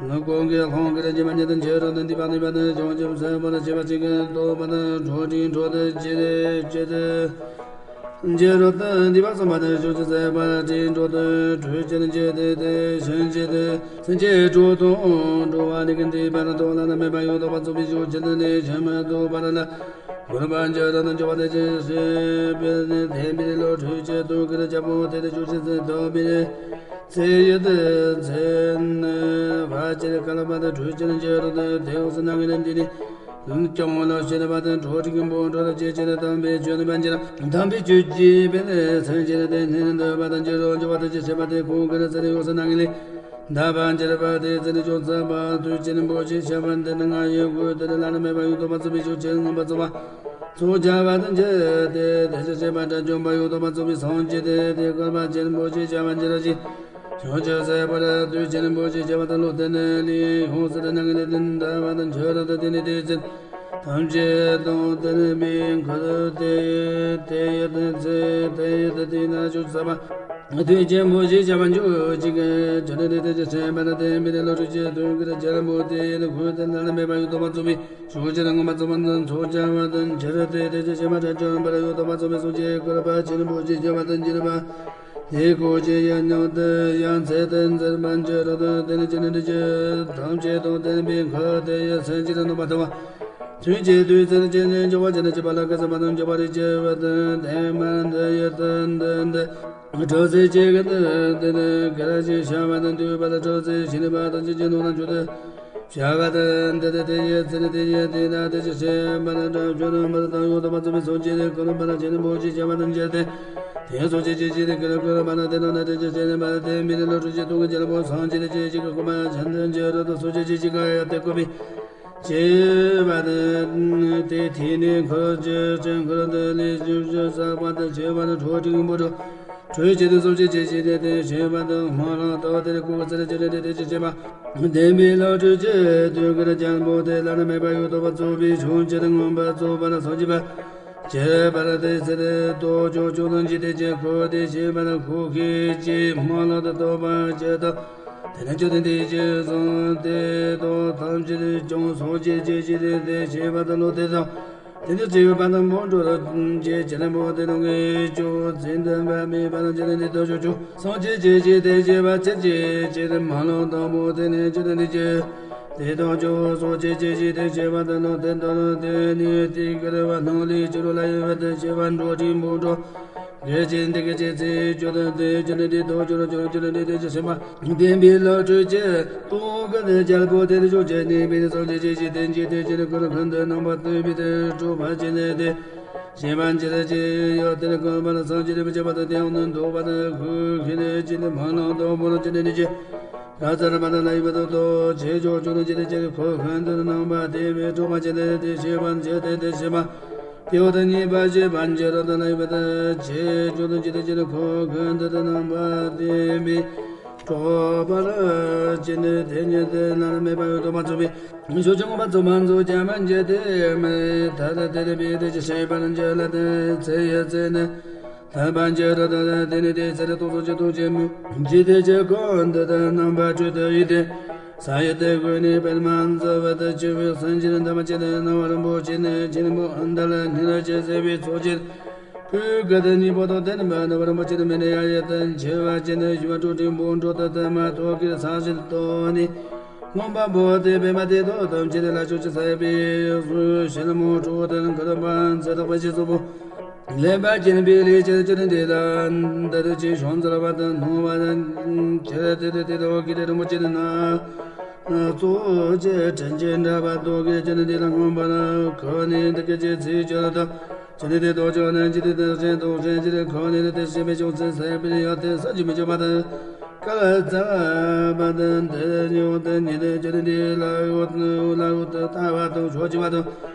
ངག་གང་གི་ལྷང་གི་རྒྱུ་མ་ཉིད་དུ་འགྱུར་རོ་དུ་འདུས་པ་ནུས་པ་ནི་ཕྱོགས་བཅུ་ཚེ་བར་ཆེ་བ་གཅིག་གི་སྟོང་པ་ནི་འགྲོ་དྲུག་འགྲོ་དུ་ཇི་ལྟར་ཇི་ལྟར། འགྱུར་རོ་དུ་འདུས་པ་གསུམ་པ་ནི་ཕྱོགས་བཅུ་ཚེ་བར་དྲུག་འགྲོ་དུ་དྲུག་ཅུ་ནི་འགྱུར་ཏེ་དེ་བཞིན་བྱེད་དེ། སེམས་ཅན་དྲུག་དང་འགྲོ་བ་ནི་ཀུན་འདུས་པ་ནི་དོ་ལ་ནི་མེད་པ་ཡོད་དོ་བ་ཚོགས་པའི་ཕྱོགས་ཅན་ནི་ཞིང་མི་ཐོབ་པ་ལ། གུར་པ་འཇའ་ར་ན་འཇོག་པ་དེ་ཅི་ཞེས་པའི་ནི་ལྡན་པའི་ལོ་དྲུག་ཅུ་སྟོང་གི་རྒྱལ་པོ་དེ་ནི་ཆོས་ཅན་ཚེ་ཐོབ་པའི་ཚེ་ཡི་དུ་ཚེ་ནི་བ་ཅིར་ཀ་ལ་པ་དང་དྲུག་ཅུ་ནི་འཇའ་ར་ནི་དེ་འོ་ས་ན་གི་ནི་འདི་ནི་ཀྱང་ལོ་ཤེས་པ་དང་གྲོགས་ཀྱི་འབོད་འགྲོ་ལ་ཅེས་བྱས་ནས་དམ་པའི་ཆོས་ནི་པ་འཇིར་དམ་པའི་ཆོས་ཀྱི་པའི་ནི་སེམས་ཅན་དེ་ནི་འདོད་པ་དང་འཇའ་ར་འཇོག་པ་དེ་ཅི་ཞེས་པ་དེ་ཁོང་གི་ནི་ཚེ་ནི་འོ་ས་ན་གི་ནི། ད་བ་འཇར་པ་དེ་ཚེ་ནི་ཅོག་ཙམ་པ་དུས་ཆེན་པོ་ཞེས་བྱ་བ་འདི་ནི་ང་ཡི་གོས་དེ་ལ་ནི་མེད་པ་ཡོད་དོ་བ་ཚོགས་པའི་ཆོས་ཅན་ངོ་མ་ཚོགས་པ། ཚོགས་བྱ་བ་དང་འཇལ་ཏེ་དེ་ཞེས་བྱ་བ་དགྲ་བཅོམ་པ་ཡོད་དོ་བ་ཚོགས་པའི་སངས་རྒྱས་ཏེ་དེ་བསྐལ་པ་ཆེན་པོ་ཞེས་བྱ་བ་འཇལ་ཞིང་། ཕྱོགས་བཅུ་ཚེ་བར་དུས་ཆེན་པོ་ཞེས་བྱ་བ་དང་ལོ་དེ་ནི་ལུས་ཡོངས་སུ་དུ་ནང་གི་ནི་དེ་འདའ་བ་དང་འཇལ་ར་དང་དེ་ནི་དེ་ཚེ། ཐམས་ཅད་དང་ལྡན་པའི་ཁུར་དེ་ཡི་དེ་ཡི་དེ་ཚེ་དེ་ཡི་དེ་དེ་ན་བཅུ་ཚ་བ། དུས་ཆེན་པོ་ཞེས་བྱ་བ་འཇུག་ཅིག་གི་ཆུ་ནི་དེ་དེ་ཅི་སེམས་པ་དེ་མི་དེ་ལོ་དྲུག་ཅུ་དུས་ཀྱི་རྒྱལ་པོ་དེ་ཡི་དེ་ཁུར་དེ་ལ་ནི་མེད་པ་ཡོད་དོ་བ་ཚོགས་པའི་ཕྱོགས་ཅན་ངོ་མ་ཚོགས་པ་འདི་ཚོགས་བྱ་བ་དང་འཆར་དེ་དེ་ཅི་སེམས་པ་དགྲ་བཅོམ་པར་ཡོད་དོ་བ་ཚོགས་པའི་སངས་རྒྱས་བསྐལ་པ་ཆེན་པོ་ཞེས་བྱ་བ་དང་འཇིག་པ། དེ་ཀོ་ཅི་ཡ་ཉོ་ཏི་ཡང་ཚེ་ཏན་ཟེར་མན་ཇི་རོ་ཏི་ཏེ་ནི་ཅི་ནི་ཏི་ཅི་ཐམས་ཅད་དང་ལྡན་པའི་ཁུར་དེ་ཡི་སེམས་ཅི་ནི་ནོ་པ་ཏི་བ། ཚུན་ཆད་དུས་ཚེ་ཅི་ནི་འཇོག་པ་ཅི་ནི་ཅི་པ་ལ་ཀ་ས་པ་དང་འཇོག་པ་རི་ཅི་བ་ཏི་ཏེ་མན་ཏི་ཡི་ཏི་ཏི་ཏི་ཁྲོ་ཚེ་ཅི་གི་ཏི་ཏི་ནི་ག་ར་ཅི་ཤ་བ་དང་དུས་པ་ལ་ཁྲོ་ཚེ་ཤི་ནི་པ་དང་ཅི་ཅི་ནོ་ན་ཇུ་ཏི། བྱ་བ་དང་འདི་ནི་དེ་ཡི་ཚེ་ནི་དེ་ཡི་དེ་ན་དེ་ཅི་སེམས་པ་ན་དགྲ་བཅོམ་པར་དང་ཡོད་དོ་བ་ཚོགས་པའི་སངས་རྒྱས་ཀུན་པ་ན་ཅི་ནི་མོ་ཅི་བྱ་བ་དང་འཇལ་ཏེ། དེ་སོགས་ཅི་ཅི་ཅི་ནི་ཀུན་ཀུན་པ་ན་དེ་ནོ་ན་དེ་ཅི་སེམས་པ་དེ་མི་ནི་ལོ་དྲུག་ཅུ་སྟོང་གི་རྒྱལ་པོ་སངས་རྒྱས་ཅི་ཅི་གི་གོ་མ་ཅན་དུ་འཇལ་རོ་དོ་སོ་ཅི་ཅི་ཅི་ག་ཡ་དེ་ཀོ་བི་ཅེས་པ་དེ་དེ་ནི་འཁོར་ཅི་ཅི་འཁོར་དེ་ལས་ཅི་ཅི་ས་པ་དེ་ཅེས་པ་ནི་ཁྲོ་ཁྲིག་འབོ་ཁྲོ། ཁྲོས་བྱེད་དུ་སོགས་བྱེད་བྱེད་བྱེད་དེ་དེ་བྱེད་པ་དང་སྨོན་ལམ་ལྟ་བ་དེ་ལས་ཀུན་གསལ་བྱེད་དེ་དེ་བྱེད་བྱེད་པ། ལྡན་པའི་ལོ་དྲུག་ཅུ་དུས་ཀྱི་རྒྱལ་པོ་དེ་ལ་ནི་མེད་པ་ཡོད་དོ་བ་ཚོགས་པའི་ཕྱོགས་བཅུ་དུ་མངོན་པར་རྫོགས་པ་ལ་སངས་རྒྱས་པ། ཁྱད་པར་དེ་ཚེ་རེ་ལྟོ་ཅོག་ཅོག་ཏུ་འཇིག་རྟེན་གྱི་འཁོར་དེ་བྱེད་པ་ལ་ཁོ་ཁེ་ཅི་སྨོན་ལམ་དུ་རྟོགས་པ་བྱེད་དོ། དེ་ནི་བཅུ་དང་དེ་བཅུ་གསུམ་དེ་དང་ཐམས་ཅད་ཀྱང་སངས་རྒྱས་ཀྱི་ཞིང་དེ་དེ་བྱེད་པ་དང་ལོ་དེ་དང་། དེ་ནི་ཚེ་ཡོད་པ་དང་འབོད་འགྲོ་རོ་ཅེས་བྱེད་ལས་འབོད་དེ་ནང་གི་ཅོག་ཚེ་འདས་པ་མེད་པ་དང་བྱེད་ལས་འདི་ལྟར་ཅོག་ཅོག་སངས་རྒྱས་ཀྱི་ཞིང་དེ་བྱེད་པ་ཚེ་ཅི་ཅེས་སྨོན་ལམ་དང་འབོད་དེ་ནི་ཅི་དང་འདི་ཅི། དེ་དང་ཅོག་སངས་རྒྱས་ཀྱི་ཞིང་དེ་བྱེད་པ་དང་ལོ་དེ་དང་དེ་ནི་དེ་ཀ་ར་བ་སྣང་ལས་ཅི་རོ་ལ་ཡོད་པ་དེ་བྱེད་པ་འགྲོ་དྲིན་འབོད་འགྲོ། དེ་ཅི་འདི་སྐད་ཅེས་ཚེ་བཅུ་དང་དེ་ཅི་ནི་འདི་དང་ཅི་རོ་ཅི་རོ་ཅི་ནི་འདི་དེ་ཅི་སེམས་པ། ལྡན་པའི་ལོ་དྲུག་ཅུ་སྟོང་གི་རྒྱལ་པོ་དེ་ནི་ཕྱོགས་བཅུ་གནས་པའི་སངས་རྒྱས་ཀྱི་ཞིང་དེ་འཇིག་རྟེན་ཅི་ནི་ཀུན་ལ་ཀུན་ཏུ་རྣམ་པར་སྟོན་པའི་དེ་སྤྲོ་བ་ཅི་ནི་དེ་བྱེད་པ་འཇིག་རྟེན་ཅི་ཡོད་དེ་ནི་ཀུན་པ་ལ་སངས་རྒྱས་པའི་བྱེད་པ་དང་དེ་ཡང་ནི་འདོད་པ་དང་ཁུར་ཁེ་ནི་ཅི་ནི་སྨོན་ལམ་དང་འབོད་ལམ་ཅི་ནི་ནི་ཅི། ར་ཙ་ར་མ་ན་ལ་ཡི་བ་དོ་དོ་ཆེ་ཆོག་ཆོག་ནི་ཅི་ནི་ཅི་ནི་ཁུར་ཁེ་ནི་རྣམ་པར་སྟོན་པའི་སྤྲོ་བ་ཅི་ནི་དེ་བྱེད་པ་འཇིག་རྟེན་དེ་བྱེད་པ། དེ་འོ་དང་གཉིས་པ་ཞེས་པ་འཇལ་རོ་དང་ལ་ཡི་བ་དང་ཆེ་ཆོག་དང་ཅི་དང་ཅི་ནི་ཁོ་ཁོན་དུ་དང་རྣམ་པ་དེ་མི་སྤྲོ་བར་ཅི་ནི་དེ་ཉིད་དེ་ལ་ནི་མེད་པ་ཡོད་དོ་མ་ཚུགས་པའི་ཕྱོགས་ཀྱི་ངོ་མ་ཚུགས་མ་ཚུགས་ཀྱང་མ་འཇལ་ཏེ་མི་ཐ་དད་དེ་ལས་པའི་དེ་ཅི་ཤེས་པར་འཇལ་ལ་དེ་ཚེ་ཡི་ཚེ་ནི་ཐ་པ་འཇལ་རོ་དང་དེ་ནི་དེ་ཚེ་རི་ཏོག་ཚོགས་ཀྱི་ཏོག་ཅན་མུ་ཇི་དེ་ཅི་ཁོན་དུ་དང་རྣམ་པ་སྤྲོས་ཏེ་ཡི་དེ། ས་ཡི་སྟེང་ཀུན་ནས་པདྨ་འཛུལ་བ་དང་བཅུ་པའི་སེང་ཆེན་འདབ་མ་ཅན་ནམ་མཁའ་རིན་པོ་ཆེ་ནས་ཆེན་པོ་ཨ་མདའ་ལ་ཉི་ཟླ་ཅན་གསལ་བའི་ཚོགས་ཅན། སྐུ་དགའ་ལྡན་སྙིང་པོ་དང་ལྡན་པ་ནམ་མཁའ་རིན་པོ་ཆེ་ནས་མི་ནི་ཡ་ཡི་དང་བྱེ་བ་ཅན་ནས་ཞི་བ་ཀྲོ་ཀྲི་འབོད་འགྲོ་དང་ལྡན་མ་ཐོག་གི་ས་གཞི་ཐོག་ནས་མངོན་པ་པོ་དེ་པད་མ་དེ་དག་ཐམས་ཅད་ལ་ཕྱོགས་ཀྱི་ས་ཡི་པའི་གསུང་ཞལ་མོ་ཁྲོ་བོ་དང་གར་པ་ཚེ་དག་པ་ཞེས་སོགས་པོ། ལེན་པ་སྦྱིན་པའི་ལས་ཀྱི་སྤྱོད་ལྡན་དེ་ལ་འདིར་ཅི་བྱུང་ཟེར་བ་དང་སྣང་བ་ཅི་རེ་དེ་དེ་དེ་དང་གི་དེ་རིན་པོ་ཆེ་ནི་ན། གཙོ་བོ་ཆེ་དྲིན་ཅན་འདྲ་བ་དང་གི་སྤྱོད་ལྡན་དེ་ལ་མངོན་པར་ཁོ་ནི་འདི་སྐད་ཅེས་ཚིག་བཅད་དང་། ཅི་ནི་དེ་ལྟར་ཀྱང་ནི་ཇི་སྟེ་དེ་ཞེས་དང་ཞེས་ཅི་རིགས་ཁོ་ནི་དེ་ཞེས་པའི་ཕྱོགས་ཚིག་ཟད་པའི་ཡོད་དེ་ས་ཅི་མི་འཇོག་པ་དང་། སྐལ་བ་བརྩམས་པ་དང་དེ་ཉིད་དེ་ཉིད་དེ་ཅི་ནི་དེ་ལ་འོད་ལ་འོད་དུ་ལྟ་བ་དང་ཕྱོགས་ཆེ་བ་དང་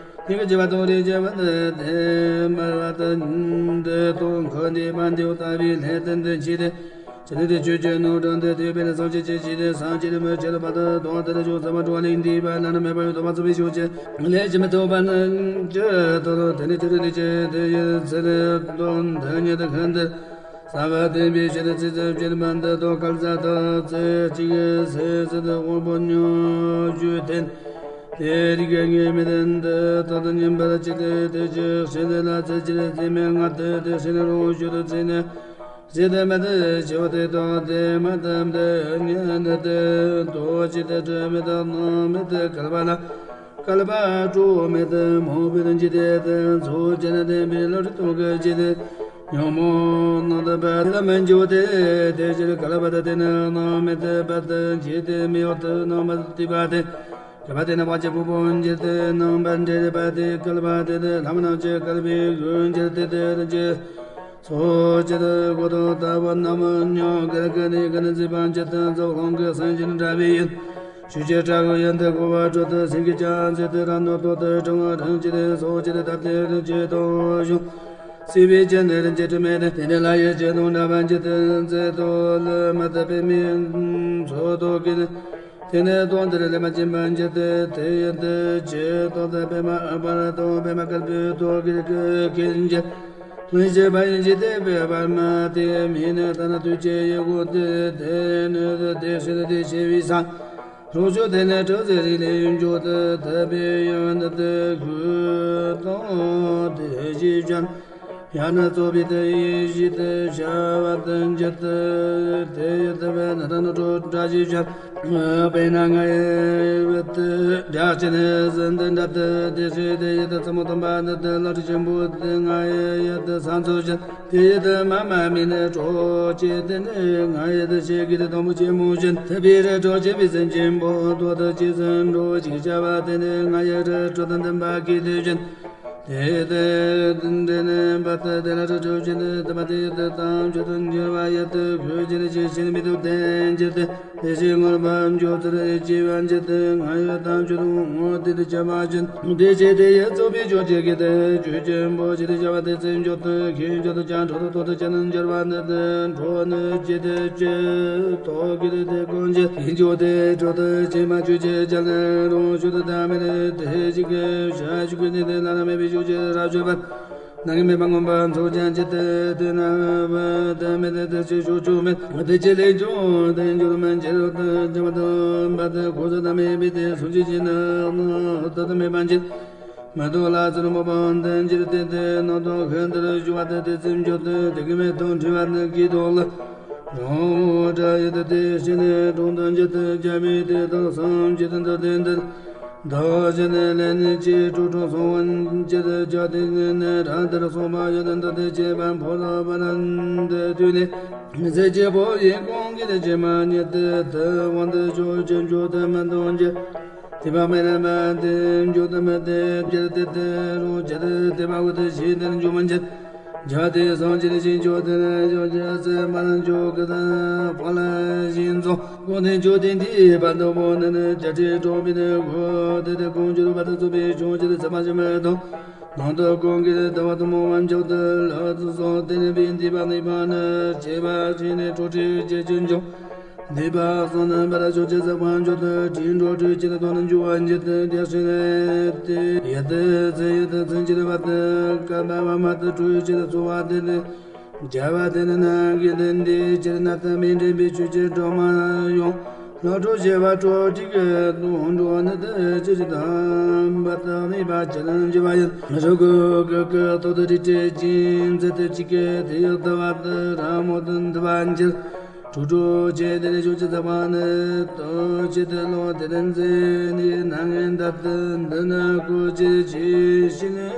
སྙིང་གི་ཆེ་བ་དང་རིགས་ཆེ་བ་དང་དེ་འབར་བ་དང་དེ་དང་ཁོ་ནི་པ་འདི་ལྟ་བུའི་ལྷས་བསྟན་དུ་མཆིས་ཏེ། ཅི་ནི་དེ་ཆོས་ཀྱི་རྣམ་གྲངས་དེ་ཐོས་པས་ནི་སངས་རྒྱས་ཀྱི་ཞིང་དེ་སངས་རྒྱས་མི་ཕྱེད་པ་དང་དོན་དེར་བྱུང་ཟབ་མོ་འགྲོ་བ་ལས་འདས་པ་བླ་ན་མེད་པ་ཡང་དག་པར་རྫོགས་པའི་ཕྱོགས་ཀྱི་ལས་ཀྱི་མི་ཐོབ་པ་ནི་ཇི་ལྟར་དེ་ནི་ཅི་རིགས་ལས་ཀྱི་དེ་ཡི་ཚེ་ལས་དོན་དེ་ཉིད་ཀུན་ཏུ་གསལ་བར་བསྟན་པའི་ཕྱིར་ཚིག་རྩུབ་སྤྱོད་པ་འདི་དང་སྐལ་བཟང་དག་ཚེ་གཅིག་གི་ཚེ་ཚེ་དང་དབང་པོ་མྱོང་བརྒྱུད་དེ། དེ་རིགས་ཀྱི་ངེས་མེད་འདི་དག་ཏུ་ཉན་པར་བྱེད་དེ་དེ་ཕྱིར་ཤེས་ལ་ཚེ་ཕྱིར་ཚེ་མེད་ངར་ཏེ་དེ་ཕྱིར་རང་ཤུགས་སུ་ཚེ་ནི། ཟད་མེད་དུ་ཞི་བ་དེ་དང་དེ་མ་ཐམས་ཏེ་ཉན་ཏེ་དོ་ཅི་སྟེ་སྤྲོས་མེད་དང་སྣང་མེད་དུ་བསྐལ་པ་ལ། བསྐལ་པ་གྲངས་མེད་དུ་མང་པོར་འཇིག་རྟེན་དུ་ཚོགས་ཀྱིས་བསྟན་པའི་བློ་གྲོས་སྟོང་གི་རྒྱུད་དེ་ཉོན་མོངས་རྣམ་དག་པ་དེ་ལ་མི་འགྱུར་ཏེ་དེ་ཕྱིར་བསྐལ་པ་དང་དེ་ནི་སྣང་མེད་དུ་བར་དུ་འཇིག་རྟེན་མེད་པར་དུ་སྣང་མེད་དུ་བསྡུས་པ་སྟེ། བསྐལ་པ་དེ་ནི་བར་གྱི་ཕུང་པོ་འགྱུར་ཏེ་རྣམ་པར་འགྲེལ་པ་སྟེ། བསྐལ་པ་དེ་ནི་ལྷ་མོ་རྣམས་ཀྱི་བསྐལ་པའི་དགུན་འགྱུར་ཏེ་དེ་རིམ་གྱིས་ཚོགས་ཀྱི་སྒོ་དང་ལྟ་བུ་རྣམས་མྱོང་གར་ཀ་ནས་ཀ་ནས་བརྩིས་པ་འགྱུར་ཏེ་རྫོགས་ལོངས་སྐུ་སེང་ཆེན་འདྲ་བའི་ཡུལ། ཆོས་ཀྱི་སྒྲ་གི་ཡུལ་དུ་གོ་བ་འཕྲོད་དུ་སེང་གེ་ཀྱང་མཛད་དེ་རབ་ཏུ་ཏོག་ཏུ་དྲང་བ་རིམ་གྱིས་ཏེ་ཚོགས་ཀྱི་དར་ཏེ་རིམ་གྱིས་སྟོང་ཞིང་། སྲིད་པའི་རྒྱུ་ནི་རིམ་གྱིས་དྲི་མེད་དེ། དེ་ནས་ལྷ་ཡི་སྤྱན་སྟོང་འདྲ་བར་འགྱུར་ཏེ་མཛད་དོ་ལ་མ་དག་པའི་མིང་ཚོགས་ཐོག་གི། དེ་ནས་སྟོང་དེར་ལེན་པ་སྦྱིན་པར་འགྱུར་ཏེ་དེ་ཡི་དུ་ཅི་ཏོག་ཏུ་པདྨ་ཨ་པར་ཏོ་པདྨ་དཀར་པོའི་ཏོག་གིས་བཀོད་ཀྱིན་གྱུར། ལྷུན་གྱིས་འབར་ཞིང་འཇིག་རྟེན་པའི་བར་མ་དེ་མིང་ནི་ཏཱ་ལ་ཏུ་ཅི་ཡི་གོ་དེ་དེ་ནི་དེ་ཤེས་ནི་དེ་ཤེས་པའི་ས། རང་བྱུང་དེ་ནི་གྲགས་ཚད་རིགས་ལས་འཇུག་ཏུ་ཐུབ་པའི་ཡོན་ཏན་དེ་ཤུགས་དང་དེ་བཞིན་སྦྱར། ཡང་ན་རྩོག་པའི་དེ་ཡི་གཞི་དེ་བྱ་བ་དང་འགྱུར་ཏེ་དེ་ཡི་དུ་བས་ན་ར་ནོ་ཏྲོ་འདྲ་ཞིག་བྱ། དཔེར་ན་ང་ཡི་བུ་དེ་སྒྲ་ཅན་ཟིན་དུ་འདྲ་སྟེ་དེ་ཞེས་དེ་ཡི་དུ་ཙམ་མོ་དམ་པ་འདི་དེ་ལ་ཁྲི་ཆེན་པོ་དེ་ང་ཡི་ཡི་དུ་ས་མཚོ་བཞིན། དེ་ཡི་དུ་མ་མ་མིན་ནི་གྲོགས་བྱེད་དེ་ནི་ང་ཡི་དུ་ཞེས་ཀྱི་དུ་དང་པོ་ཆེན་མོ་བཞིན་དུ་བེ་རི་གྲོགས་བྱེད་པའི་སེམས་ཅན་པོ་དོ་དུ་ཅི་ཟིན་འགྲོ་ཅིག་བྱ་བ་དེ་ནི་ང་ཡི་རི་གྲོགས་དང་ལྡན་པ་གི་དེ་བཞིན། དེ་ཡི་དུ་འདྲེན་པ་དུ་དེ་ལ་རི་གྲོགས་བྱེད་དུ་དུ་མ་དེ་ཡི་དུ་དམ་ཆོས་དུ་འགྱུར་བ་ཡི་དུ་ཁོས་ཅི་ནི་ཅི་ཞིག་མི་དུ་བསྟན་གྱུར་ཏེ། དེ་ཞེས་མངོན་པར་འཇོག་ཚུལ་ཅེས་པ་འཇལ་ཏེ་ང་ཡི་དམ་ཆོས་དང་ངོ་དེ་དུ་བྱ་བ་ཅན། དེ་ཅེས་དེ་ཡི་རྩོག་པའི་ཕྱོགས་ཀྱི་གི་དེ་ཆོས་ཅན་པོ་ཞེས་དུ་བྱ་བ་དེ་ཚེ་མཆོག་ཏུ་ཤེས་འཇོག་ཏུ་ཀྱང་འཕྲོ་དུ་ཏོག་ཏུ་ཅན་འགྱུར་བ་ནི་དེ་འཕྲོ་ནི་ཅི་དེ་ཅི་ཐོག་གི་དེ་དེ་ཀུན་གྱི་ཤེས་འཇོག་དེ་འཕྲོ་དུ་ཅི་མ་ཆོས་ཅི་ཅན་རང་ཆོས་དུ་ད་མེད་དེ་ཞིག་གི་བྱ་ཞིག་གི་ནི་དེ་ལ་ན་མེད་པའི་ཕྱོགས་ཀྱི་རབ་ཆོས་པ། ནང་གི་མེད་པ་མངོན་པར་འཚོ་ཅན་ཅི་སྟེ་དེ་ན་བ་དེ་མེད་དེ་དེ་ཅི་ཞོག་ཆོག་མེད་དེ་ཅི་ལས་ཀྱང་དེ་འགྱུར་མིན་འགྱུར་དུ་འགྱུར་མ་ཐུབ་པ་དེ་ཁོ་ཚོ་ད་མེད་པའི་དེ་སུན་འབྱིན་གྱི་ནི་ནི་ད་དུ་མེད་པ་འགྱུར་མི་འདུག་ལ་ཚུར་མོ་པང་དེ་འགྱུར་ཏེ་དེ་ནང་དུ་ཤིན་ཏུ་ཞུ་བ་དེ་དེ་ཚིམ་འགྱུར་དུ་དེ་གི་མེད་དུ་འཁྲུལ་བ་ནི་གི་དོགས་ལ། རང་འོ་དགྲ་ཡི་དུ་དེ་ཤི་ནས་གྲོང་དུ་འགྱུར་དུ་རྒྱ་མི་དེ་དག་སམ་ཅི་དུ་འདུ་དེ་འདུ། བདག་གཞན་ལས་ནི་ཅི་སྤྲོ་སྤྲོ་སོང་བ་ཅི་དུ་བྱ་དེ་ནི་ནི་རང་དེར་སོང་བ་ཡོད་དུ་འདུ་དེ་བྱེད་པ་འཕོ་ལ་བ་ར་འདི་དུས་ནི། ཟས་བཅས་པོ་ཡིན་གོང་གི་དུ་ཅི་མ་ཉེ་དུ་དུ་དབང་དུ་ཆོག་ཅི་འཇོག་དུ་མི་འདོང་ཅི། དེ་བ་མེ་ར་མ་དེ་འཇོག་དུ་མི་དེ་བྱེད་དེ་དེ་རུ་བྱེད་དེ་དེ་བ་འུ་དུ་ཞི་དེར་འཇོག་མི་འཇི། བྱ་དེ་སངས་རྒྱས་ཞིང་མཆོག་དེར་འཇོག་རྒྱལ་སྲས་མར་འཇོག་གི་དང་པོ་ལ་ཞིང་རྫོགས་དགོངས་དེ་མཆོག་དེ་འདིའི་བར་དུ་བོ་ནི་ནི་བྱ་ཁྲི་གྲོང་པའི་ནི་སྒོ་དེ་དེ་ཀུན་གྱུར་བར་དུ་རྫོགས་པའི་བྱུང་ཕྱིར་ཚད་མ་ཞིག་མི་མཐོང་། ནང་དུ་ཀུན་གྱི་ལྟ་བ་དུ་མོ་བ་མཆོག་ཏུ་ལག་ཏུ་སོང་དེ་ནི་བའི་འདི་བ་ནི་བ་ནི་བྱེད་པ་ཞིག་ནི་གྲོགས་ཁྲི་བྱེད་ཅིང་འཇོག་འདི་པ་གསུམ་ནི་འབར་ཆོག་ཅེས་ཟབ་པ་མཆོག་ཏུ་དྲིན་གྲོགས་ཁྲི་ཅེས་དོན་འཇུག་པ་འཇིག་ཏུ་རྒྱ་ཤེས་ཏེ། ཡ་ཏི་ཚེ་ཡ་ཏི་ཚེ་འཇིག་པ་ཏི་ཀ་པ་བ་མ་ཏི་ཁྲུ་ཅེས་ཚོ་བ་ཏི་ཏི། བྱ་བ་ཏི་ནི་ནང་གི་ཏི་འདི་ཅེར་ན་ཏི་མི་འདྲེན་པའི་ཆུ་ཅེར་གྲོག་མ་ཡོང་། ལྷ་གྲོགས་བྱེ་བ་གྲོགས་ཁྲི་གི་དོན་འགྲོ་ནི་ཏི་ཅི་ཅི་དམ་པ་ཏི་ནི་པ་ཅི་ལན་འཇི་བ་ཡིན། རུ་གུ་གུ་གུ་ཏོ་ཏི་རི་ཏི་ཅིན་ཛི་ཏི་ཅི་ཀེ་ཏི་ཡོ་ཏི་བ་ཏི་ར་མོ་ཏི་འདི་བ་འཇིར། དྲུག་སྤྲོ་ཆེ་དེ་ནས་ཕྱོགས་ཆེ་ཚ་བ་ནི། ལྟོ་ཆེ་དེ་ལོ་དེ་ནས་མཛེས་ནི་ནང་ངན་འདབ་ཏུ་འདི་ནི་ཀོ་ཆེ་ཆེ་ཤི་ནི་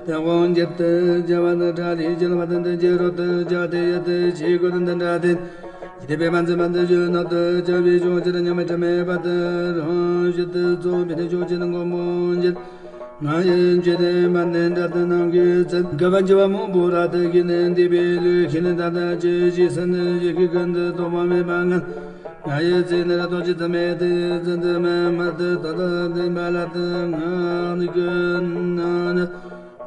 དེ་དབང་འགྱུར་དུ་འཇལ་བ་ནི་དགྲ་ལས་འཇལ་བ་དང་ལྡན་གྱི་རོ་དུ་འཇལ་ཏེ་ཡ་དེ་ཆེ་ཀོ་དང་ལྡན་དགྲ་དེ། ཡི་དེ་པའི་མ་འཛིན་མ་འདི་བཞིན་ནོ་དུ་བྱ་བའི་ཕྱོགས་ཆེར་ཉམས་མེད་དྲི་མེད་པ་དུ་རང་བཞིན་དུ་རྫོགས་པའི་ཕྱོགས་ཆེར་མགོན་པོ་འཇལ། ང་ཡི་མཆོད་རྟེན་མ་ནི་འདྲ་དུ་ནང་གི་ཚེ། དགའ་བ་འཇི་བ་མང་པོ་ར་དུ་གི་ནི་འདི་པའི་ལུས་ཤི་ནི་ད་ལྟ་ཅི་ཞིག་སེམས་ནི་ཡི་གེ་ཀུན་ཏུ་སྟོང་པ་མེད་པ་ངང་། ང་ཡི་ཚེ་ནི་ར་ཏོ་ཅི་ཙམ་མེད་དེ་ཙམ་དུ་མེད་མ་དུ་ད་ལྟ་ལྡན་པ་ལ་དུ་ང་ནི་ཀུན་ནང་ནི།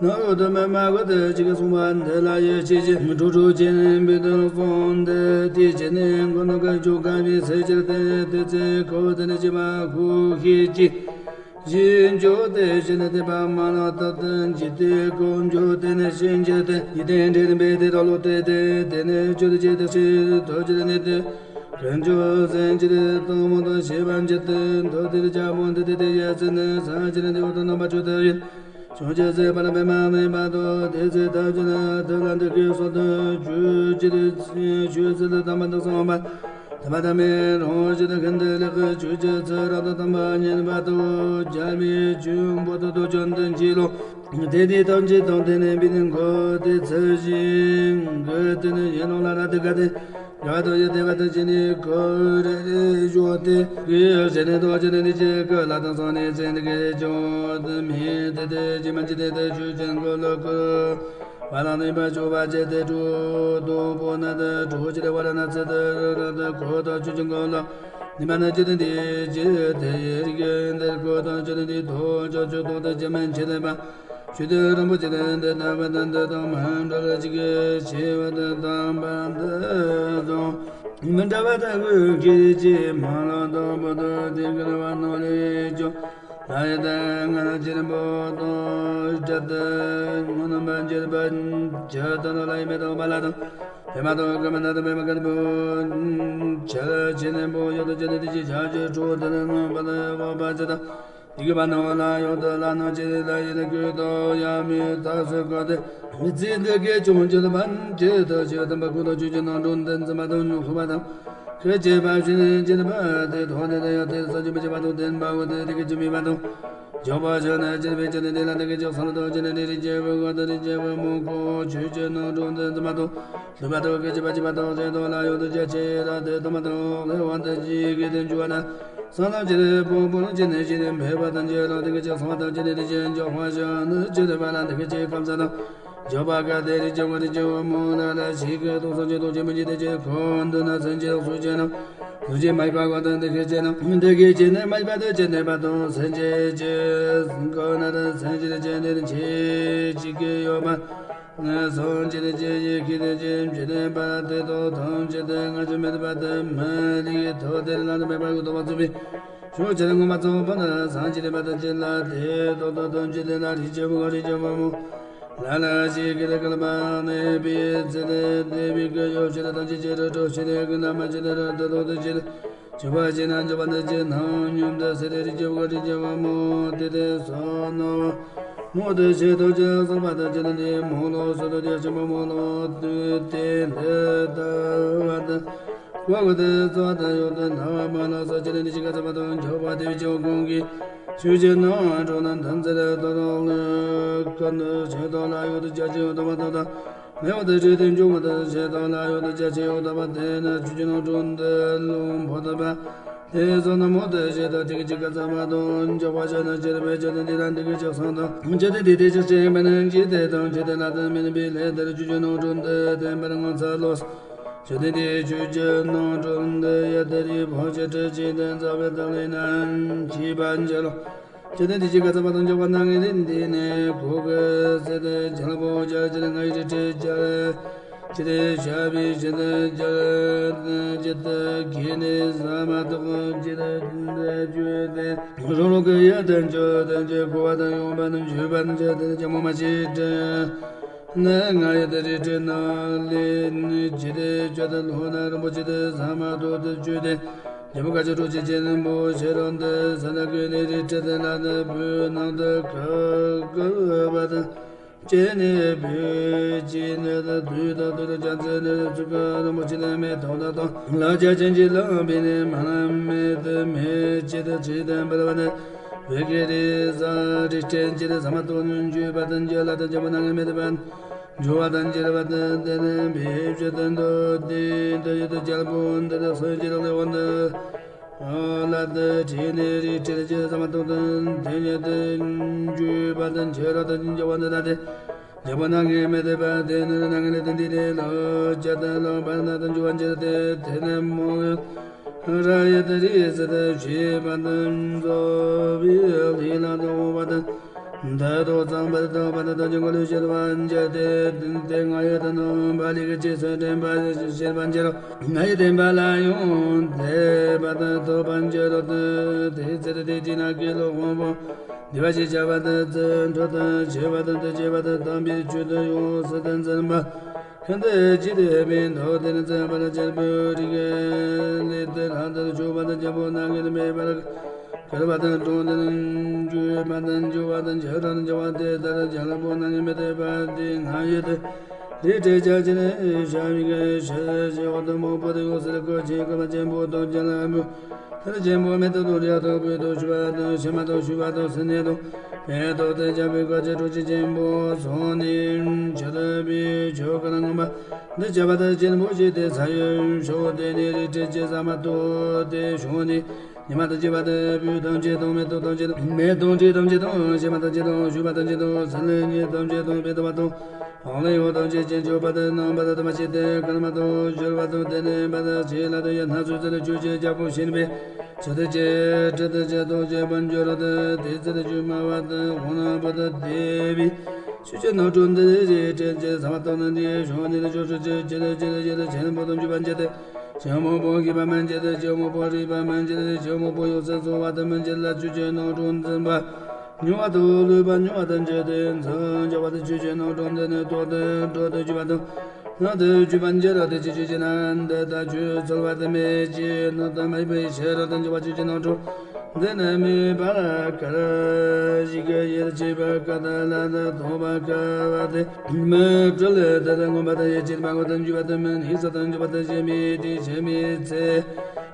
ནོ་དུ་མ་མ་གོ་དུ་ཅི་ག་སོང་བ་འདི་ལ་ཡོད་ཅི་ཅི་འགྲོ་དྲུག་ཅན་བི་དུ་སོང་དུ་དེ་ཅི་ནི་མགོ་ནོ་ག་ཅུ་ག་བི་སེ་ཅིར་དེ་དེ་ཚེ་ཁོ་དེ་ནི་ཅི་མ་ཁུ་ཤི་ཅི། ཞིན་ཅོ་དེ་ཞི་ནི་དེ་པ་མ་ལ་ཏ་དན་ཅི་དེ་ཀོ་ཅོ་དེ་ནི་ཞིན་ཅི་དེ་ཡི་དེ་འདྲེ་དེ་བེ་དེ་ར་ལོ་དེ་དེ་དེ་ནི་ཅོ་དེ་ཅི་དེ་ཤི་དོ་ཅི་དེ་ནི་དེ། ཀན་ཅོ་སེན་ཅི་དེ་དང་མོ་དང་ཤེས་པ་ཅི་དེ་དོ་དེ་ར་ཅ་མོ་དེ་དེ་དེ་ཡ་ཚེ་ནི་ས་ཅི་དེ་དེ་འོ་དང་རྣམ་པ་ཅོ་དེ་ཡིན། ཆུང་ཆེ་ཟད་པར་མེད་མ་མེད་པ་དང་དེ་ཚེ་ཐབས་ཀྱི་ནི་ཐབས་ལ་འདི་སྐད་གསུངས་ཏེ། ཆོས་ཅི་རིགས་ཆོས་ཚུལ་དམ་པ་དང་གསུངས་པ། དམ་པ་དམ་པའི་རང་བཞིན་ཤིན་ཏུ་ལེགས་ཆོས་ཀྱི་ཚུལ་རབ་ཏུ་དམ་པ་ཉན་པ་དང་། རྒྱལ་བའི་ཆོས་པོ་ཏི་དོ་ཅོན་ཏན་གྱི་ལོ། དེ་དེ་ཐམས་ཅད་དང་དེ་ནས་བི་ནི་འཁོར་དེ་ཚུལ་བཞིན་གྱི་དེ་ནི་ཡེ་ནོ་ལ་ར་དི་ག་དེ། ག་དོ་ཡི་དེ་བ་དེ་ཅི་ནི་ཀོ་རེ་རེ་ཞོ་དེ་གི་ཞེ་ནི་དོ་ཅི་ནི་ནི་ཅི་ཀ་ལ་དང་སང་ནི་ཙེ་ནི་གི་ཅོ་དེ་མི་དེ་དེ་ཅི་མ་ཅི་དེ་དེ་ཆུ་ཅན་ཀོ་ལོ་ཀོ། བ་ལང་ནི་པ་ཅོ་བ་ཅི་དེ་ཀྲུ་དོ་པོ་ན་དེ་ཀྲུ་ཅི་དེ་བ་ར་ན་ཙི་དེ་ར་དེ་ཀོ་དོ་ཆུ་ཅན་ཀོ་ལོ། ནི་མ་ན་ཅི་དེ་དེ་ཅི་དེ་ཡི་རི་གི་དེ་ཀོ་དོ་ཅི་དེ་དེ་དོ་ཅོ་ཆུ་དོ་དེ་ཅི་མན་ཆི་དེ་པ། ཆོས་དེ་རིན་པོ་ཆེ་དེ་འདི་ལྟ་བུ་དང་འདི་དང་མི་འདྲ་བ་ཅིག་གིས་ཆེ་བ་དེ་དམ་པ་འདི་དང་མི་འདྲ་བ་དག་གི་ཁྱེད་ཀྱིས་མ་ལ་དང་པོ་དུ་དེ་ཀུན་བ་ནོ་ལེ་ཅོ། ལ་ཡི་དེ་ང་ལ་ཅི་རིན་པོ་དང་སྒྲ་དེ་ངོ་ནམ་པ་འགྱུར་བ་ཇི་ལྟར་ལ་ཡི་མེ་དང་པ་ལ་དང་བེ་མ་དང་ཀ་མ་ན་དང་བེ་མ་ཀ་དང་བུ་ཆ་ལ་ཆེ་ནན་པོ་ཡོད་དོ་ཅི་ནི་དེ་ཅི་ཆ་ཅི་ཁྲོ་དེ་ནི་ངང་པ་དང་བ་པ་ཅི་དང་། དེ་གི་བ་ནོ་ལ་ཡོད་དོ་ལ་ནོ་ཅི་ལ་ཡི་ལ་ཀུ་དོ་ཡ་མི་ཐ་སུ་ཀོ་དེ། མི་ཚེ་འདི་གའི་ཆུང་ཅི་ལ་བན་ཅི་དོ་ཅི་དམ་པ་ཀུ་དོ་ཆུ་ཅི་ནོ་འགྲོ་འདི་འཛི་མ་དོ་ཉུ་ཧུ་བ་དང་། ཁྱོད་ཅི་བ་ཤི་ནི་ཅི་ལ་བ་དེ་ཐོ་ནི་དེ་ཡོད་དེ་ས་ཅི་མི་ཅི་བ་དོ་དེན་བ་འོ་དེ་དེ་གི་ཅི་མི་བ་དོ། ཇོ་བ་ཤ་ན་ཅི་བེ་ཅི་ནི་དེ་ལ་དེ་གི་ཅི་སང་དོ་ཅི་ནི་དེ་རི་ཅི་བ་གོ་དེ་རི་ཅི་བ་མོ་ཀོ་ཆུ་ཅི་ནོ་འགྲོ་འདི་འཛི་མ་དོ། ལུས་པ་དང་སྐད་ཅིག་པ་གཅིག་པ་དང་ཟེར་དོ་ལ་ཡོད་དོ་རྒྱ་ཆེ་ར་དེ་དུ་མ་དང་ལས་དབང་དུ་ཅི་གི་དོན་འཇུག་པ་ན། སང་ལམ་ཅི་རེ་པོ་པོ་ལ་ཅི་ནས་ཅི་རེ་འཕེལ་བ་དང་ཅི་ར་དེ་གི་ཅི་སོང་བ་དང་ཅི་ནས་དེ་ཅི་འཇོག་པ་ཞིག་ནི་ཅི་རེ་བ་ལ་དེ་གི་ཅི་ཁམས་ས་དང་འཇོག་པ་ག་དེ་རི་ཅི་བ་རི་ཅི་བ་མོ་ལ་ལ་ཞིག་གི་དུ་སོང་ཅི་དུ་ཅི་མི་ཅི་དེ་ཅི་ཁོ་འདི་ན་སེམས་ཅི་སུ་ཅི་ན་སུ་ཅི་མ་ཡི་པ་ག་དང་དེ་གི་ཅི་ན་དེ་གི་ཅི་ནས་མ་ཡི་པ་དང་ཅི་ནས་པ་དང་སེམས་ཅི་ཅི་ག་ན་ར་སེམས་ཅི་ར་ཅི་ནས་ཅི་ཅི་གི་ཡོད་པ། སངས་རྒྱས་ཀྱི་ཡེ་ཤེས་ཀྱི་འཇིག་རྟེན་པ་དེ་དག་ཐམས་ཅད་དེ་སྔ་ཕྱི་མེད་པ་དེ་མི་ལུས་ཐོག་དེར་ལ་མེད་པར་ཐོག་མ་ཚུགས་པའི་ཕྱོགས་ཆེར་ངོ་མ་ཚུགས་པ་ན་སངས་རྒྱས་པ་དེ་ཅི་ལ་དེ་དག་ཐམས་ཅད་དེ་ལ་རིགས་ཀྱི་བུ་རིགས་ཀྱི་བུ་མོ་ལ་ལ་ཞིག་གི་བསྐལ་པ་ནས་པའི་ཚེ་དེ་དེ་བའི་སྐུ་ཡོད་ཕྱིར་ཐམས་ཅད་ཅི་རུ་གྲོལ་ཕྱིར་ཀུན་ན་མ་ཅི་དེ་རུ་དེ་དག་དེ་ཅི་ལ། འཇུག་པ་ཅི་ན་འཇུག་པ་འདི་ཅི་ན་སྙོམས་དུ་སེ་རེ་རིགས་ཀྱི་བུ་རིགས་ཀྱི་བུ་མོ་དེ་དེ་སོ་ནོ། མོ་དེ་ཆེ་དོ་ཅི་སོགས་པ་དང་ཅི་ན་དེ་མོ་ལོ་སོ་དོ་དེ་ཆེན་པོ་མོ་ལོ་དེ་དེ་འདི་ལྟ་བ་དང་། བ་ག་དེ་ཚོ་དང་ཡོད་དེ་ན་བ་མ་ལ་ས་ཅི་ན་དེ་ཅི་ག་ཚ་བ་དང་འཇུག་པ་དེ་བི་ཅོ་གོང་གི་ཆུ་ཅི་ན་འགྲོ་ན་དམ་ཚེ་རེ་དོ་དོ་ལ་ཀ་ནི་ཆེ་དོ་ལ་ཡོད་དེ་ཅ་ཅི་ཡོད་དོ་བ་དོ་དང་། མེ་འོ་དེ་རི་དེ་འཇུག་མ་དེ་ཞེ་དོ་ལ་ཡོད་དེ་ཅ་ཆེ་འོ་དེ་བ་དེ་ན་ཆུ་ཅི་ནོ་དྲུང་དེ་ལུང་བོ་དེ་བ། དེ་སོ་ན་མོ་དེ་ཞེ་དོ་ཏི་གི་ཅི་ག་ཚ་བ་དོ་འཇོག་པ་ཞེ་ན་ཅི་ར་བེ་ཅི་དེ་འདི་ལ་འདི་གི་ཅི་སང་དོ་ཅི་དེ་འདི་དེ་ཅི་ཞེ་མེ་ན་ཅི་དེ་དང་ཅི་དེ་ལ་དེ་མེ་ནི་བི་ལེ་དེ་ར་ཆུ་ཅི་ནོ་དྲུང་དེ་དེ་བ་ར་ང་ཚ་ལོ། ཆུ་དེ་འདི་ཆུ་ཅི་ནོ་དྲུང་དེ་ཡ་དེ་རི་བོ་ཅི་ཏྲི་ཅི་དེ་ཛ་བེ་དེ་ལེ་ན་ཅི་བ་འཇལ་ལོ། ཇི་ལྟར་འདི་ཕྱི་ཁ་ཚ་བ་དང་འཇོག་པ་ན་ངེས་ཏེ་འདི་ནས་གོ་གི་ཟེར་ཏེ་འཇལ་པོ་འཇལ་ཇི་ལྟར་ང་ཡི་རི་ཁྲི་འཇལ། ཇི་ལྟར་བྱ་བའི་ཇི་ལྟར་འཇལ། ཇི་ལྟར་དགེ་ནི་ཟ་མ་ཐག་ཇི་ལྟར་འདི་ལྟར་བརྗོད་དེ། རོ་རོ་གི་ཡ་དང་འཇོ་དང་འཇོ་གོ་བ་དང་ཡོང་བ་དང་འཇུ་བ་དང་འཇལ་དང་འཇལ་མོ་མ་ཤེས་དྲན། ནི་ང་ཡི་དེ་རི་ཁྲི་ནང་ལས་ནི་ཇི་ལྟར་བརྗོད་དང་ལྷོ་ན་རིན་པོ་ཆེ་དེ་ཟ་མ་ཐག་ཏུ་བརྗོད་དེ། རྒྱལ་པོ་བཀའ་ཆོས་སྒྲོག་ཅིང་ཆེན་པོ་ཤེས་རབ་འདི་ས་ན་ཀུན་ནས་རི་ཁྲི་དེ་ལ་ནི་བོད་ནང་དུ་ག་ག་བ་དང་ སྐྱེས་ནས་བུད་ཅིང་ནི་དུས་དང་དུས་སུ་ཕྱག་འཚལ་ནས་ཚུགས་ཀར་རིན་པོ་ཆེ་ལ་མེ་ཏོག་དང་། ལག་ཆ་ཅན་གྱི་ལག་པས་ནི་མ་ལ་མེ་ཏོག་མེ་ལྕེ་དང་དྲིས་ལྡན་པར་བ་ནི། བི་ཀ་རི་ས་རི་སྤྲིན་གྱི་ཟ་མ་ཏོག་ནི་འཇུ་བ་དང་། འཇུ་ལ་དང་འཇུ་བ་ནང་གི་མེ་ཏོག་པ་འཇུ་བ་དང་འཇུ་བ་དང་། དེ་ནི་བི་ཤུ་དང་དུ་དི་དུ་ཡུ་དུ་རྒྱལ་པོ་འདི་དུ་སོན་གྱི་རོ་ལེ་བོ་འདི། ལ་དུ་དྲིས་ནི་རི་སྤྲིན་གྱི་ཟ་མ་ཏོག་དང་། དེ་ཉིད་དུ་འཇུ་བ་དང་འཇུ་རོ་དང་འཇུ་བ་འདི་ལ་དེ། རྒྱལ་པོ་ནང་གི་མེ་ཏོག་པ་དེ་ནི་ནང་གི་ནི་དེ་འདི་ནི་ལོ་ཅ་དང་ལོ་པ་ན་དང་འཇུ་བ་འཇུ་དེ་དེ་ནི་མོ་ར་ཡ་དེ་རི་ཟ་དེ་ཞེས་པ་དང་རྫོགས་པའི་ལས་ལ་དང་འོང་བ་དང་། འདི་དོ་ཚངས་པར་དང་པ་དང་དང་གི་འགོ་ལུས་བྱེད་པ་འཇུ་དེ་དེ་ང་ཡི་དང་ནོ་པ་ལི་གི་ཅི་སོ་དྲན་པ་བྱེད་པ་འཇུ་རོ། ང་ཡི་བསྟན་པ་ལ་ཡང་དད་པ་དང་ཐོགས་པ་འཇུ་རོ་དང་། དེ་ཚེ་དེ་དེ་ན་དགེ་སློང་དབང་པོ། བདེ་བ་ཞེས་བྱ་བ་དང་བརྩོན་འགྲུས་དང་བྱེད་པ་དང་དེ་བྱེད་པ་དང་དམ་པའི་ཆོས་དང་ཡོངས་སུ་དང་འཛིན་པ། ཤིན་ཏུ་ཇི་ལྟར་བས་མདོ་དེ་ནི་བརྩམས་པར་བྱ་བའི་རིགས་ལས་དེ་ལྷག་ཏུ་ཕྱུག་པ་དང་རྒྱལ་པོ་རྣམས་ཀྱིས་མེད་པར་བཀུར་བ་དང་དྲུང་དེ་ནི་འཇུ་བ་དང་འཇུ་བ་དང་འཇུ་རོ་དང་འཇུ་བ་དེ་ལྟར་རྒྱལ་པོ་རྣམས་ཀྱིས་མེ་ཏོག་པ་དེ་ང་ཡི་དེ་རི་སྤྲིན་ཆར་ཅན་ཞབས་ཀྱི་ཞལ་འོག་ཏུ་མང་པོ་དེ་ཡོངས་སུ་བཀོད་ཅིང་བཀོད་པ་ཆེན་པོ་དང་རྒྱ་ལ་མུ། ལྷ་ཆེན་པོ་མེ་ཏོག་དང་རས་དང་སྤོས་དང་བྱུ་བ་དང་ཤིང་མ་དང་ཤུ་བ་དང་སིན་ནས་དང་བལ་དང་དེ་བྱ་བའི་དཀར་ཆ་གྲོ་ཆས་ཆེན་པོ་བཟུང་ནས་ཆར་པའི་ཆོ་ག་ལ་ངང་པ་འདི་བྱ་བ་དང་ཆེན་པོ་ཞིག་དེ་ས་ཡོད་ཤོག་དེ་ནས་རི་སྤྲིན་གྱི་ཟ་མ་ཏོག་དེ་བྱུང་ནས་ཉི་མ་དང་བྱེད་པ་དང་སྤོས་ཐམས་ཅད་དང་མེ་ཏོག་ཐམས་ཅད་དང་མེ་དང་དྲི་ཐམས་ཅད་དང་ཤིང་མ་ཐམས་ཅད་དང་ཤུ་བ་ཐམས་ཅད་དང་སིན་ནས་ཐམས་ཅད་དང་བལ་དང་བ་དང་། ཨོ་ལེ་ཡོ་དང་བཅས་ཀྱི་མཆོད་པ་དང་རྣམ་པར་དང་མ་བྱས་ཏེ་ཀརྨ་དང་སྦྱོར་བ་དང་དེ་ནས་པ་དང་བྱས་ལ་དང་ཡ་སྣ་ཚོགས་ཚུལ་ཆོས་ཀྱི་རྒྱལ་པོ་ཤིན་པས་ཆུ་དང་བཅས་དྲི་དང་བཅས་དང་བཅས་པ་འབྱོར་དང་དེ་ཚུལ་ཆུ་མ་བ་དང་འོ་ན་པ་དང་དེ་བས་ཆུ་ཆེན་ནོར་ཁྲོ་འདི་རེ་སྤྲིན་གྱི་ཟ་མ་ཏོག་ནི་འདི་ཞོ་ནི་ལ་ཆོ་ཆོ་ཆེ་ཆེ་ཆེ་ཆེ་ཆེན་པོ་དང་འཇུ་བ་འཇུ་དེ་ཆེན་མོ་པོ་གི་པ་མན་ཆེ་དང་ཆེན་མོ་པོ་རི་པ་མན་ཆེ་དང་ཆེན་མོ་པོ་ཡོ་སེ་སོ་བ་དང་མན་ཆེ་ལ་ཆུ་ཆེན་ནོར་ཁྲོ་འཛིན་པ། མྱོང་བ་དང་བསླུས་པ་མྱོང་བ་དང་འཇུ་དེ་མཚོན་བྱ་བ་དང་ཆོས་ཅན་ནང་དྲུང་དེ་ནི་ཐོག་ཏུ་འགྲོ་དུ་གྱུར་པ་དང་ནང་དུ་གྱུར་པ་འཇུ་རོ་དེ་ཅི་ཆོས་ཅན་ན་འདི་ལྟར་ཆོས་ཚོལ་བ་དེ་མེད་ཅེས་ནང་དུ་མེད་པའི་ཕྱིར་རོ་དང་འཇུ་བ་ཆོས་ཅན་ནང་དྲུང་དེ་ནི་མེད་པར་གར་ཞིག་ཡིད་ཆེས་པ་ཀ་ད་ལ་དང་ཐོག་པ་ཀ་བ་དེ་མི་གྲོལ་དེ་དང་ངོམས་པ་དང་ཡིད་ཆེས་པ་ངོ་དང་འཇུ་བ་དང་མི་ནི་ས་དང་འཇུ་བ་དང་ཞེས་མི་དེ་ཞེས་མི་ཚེ།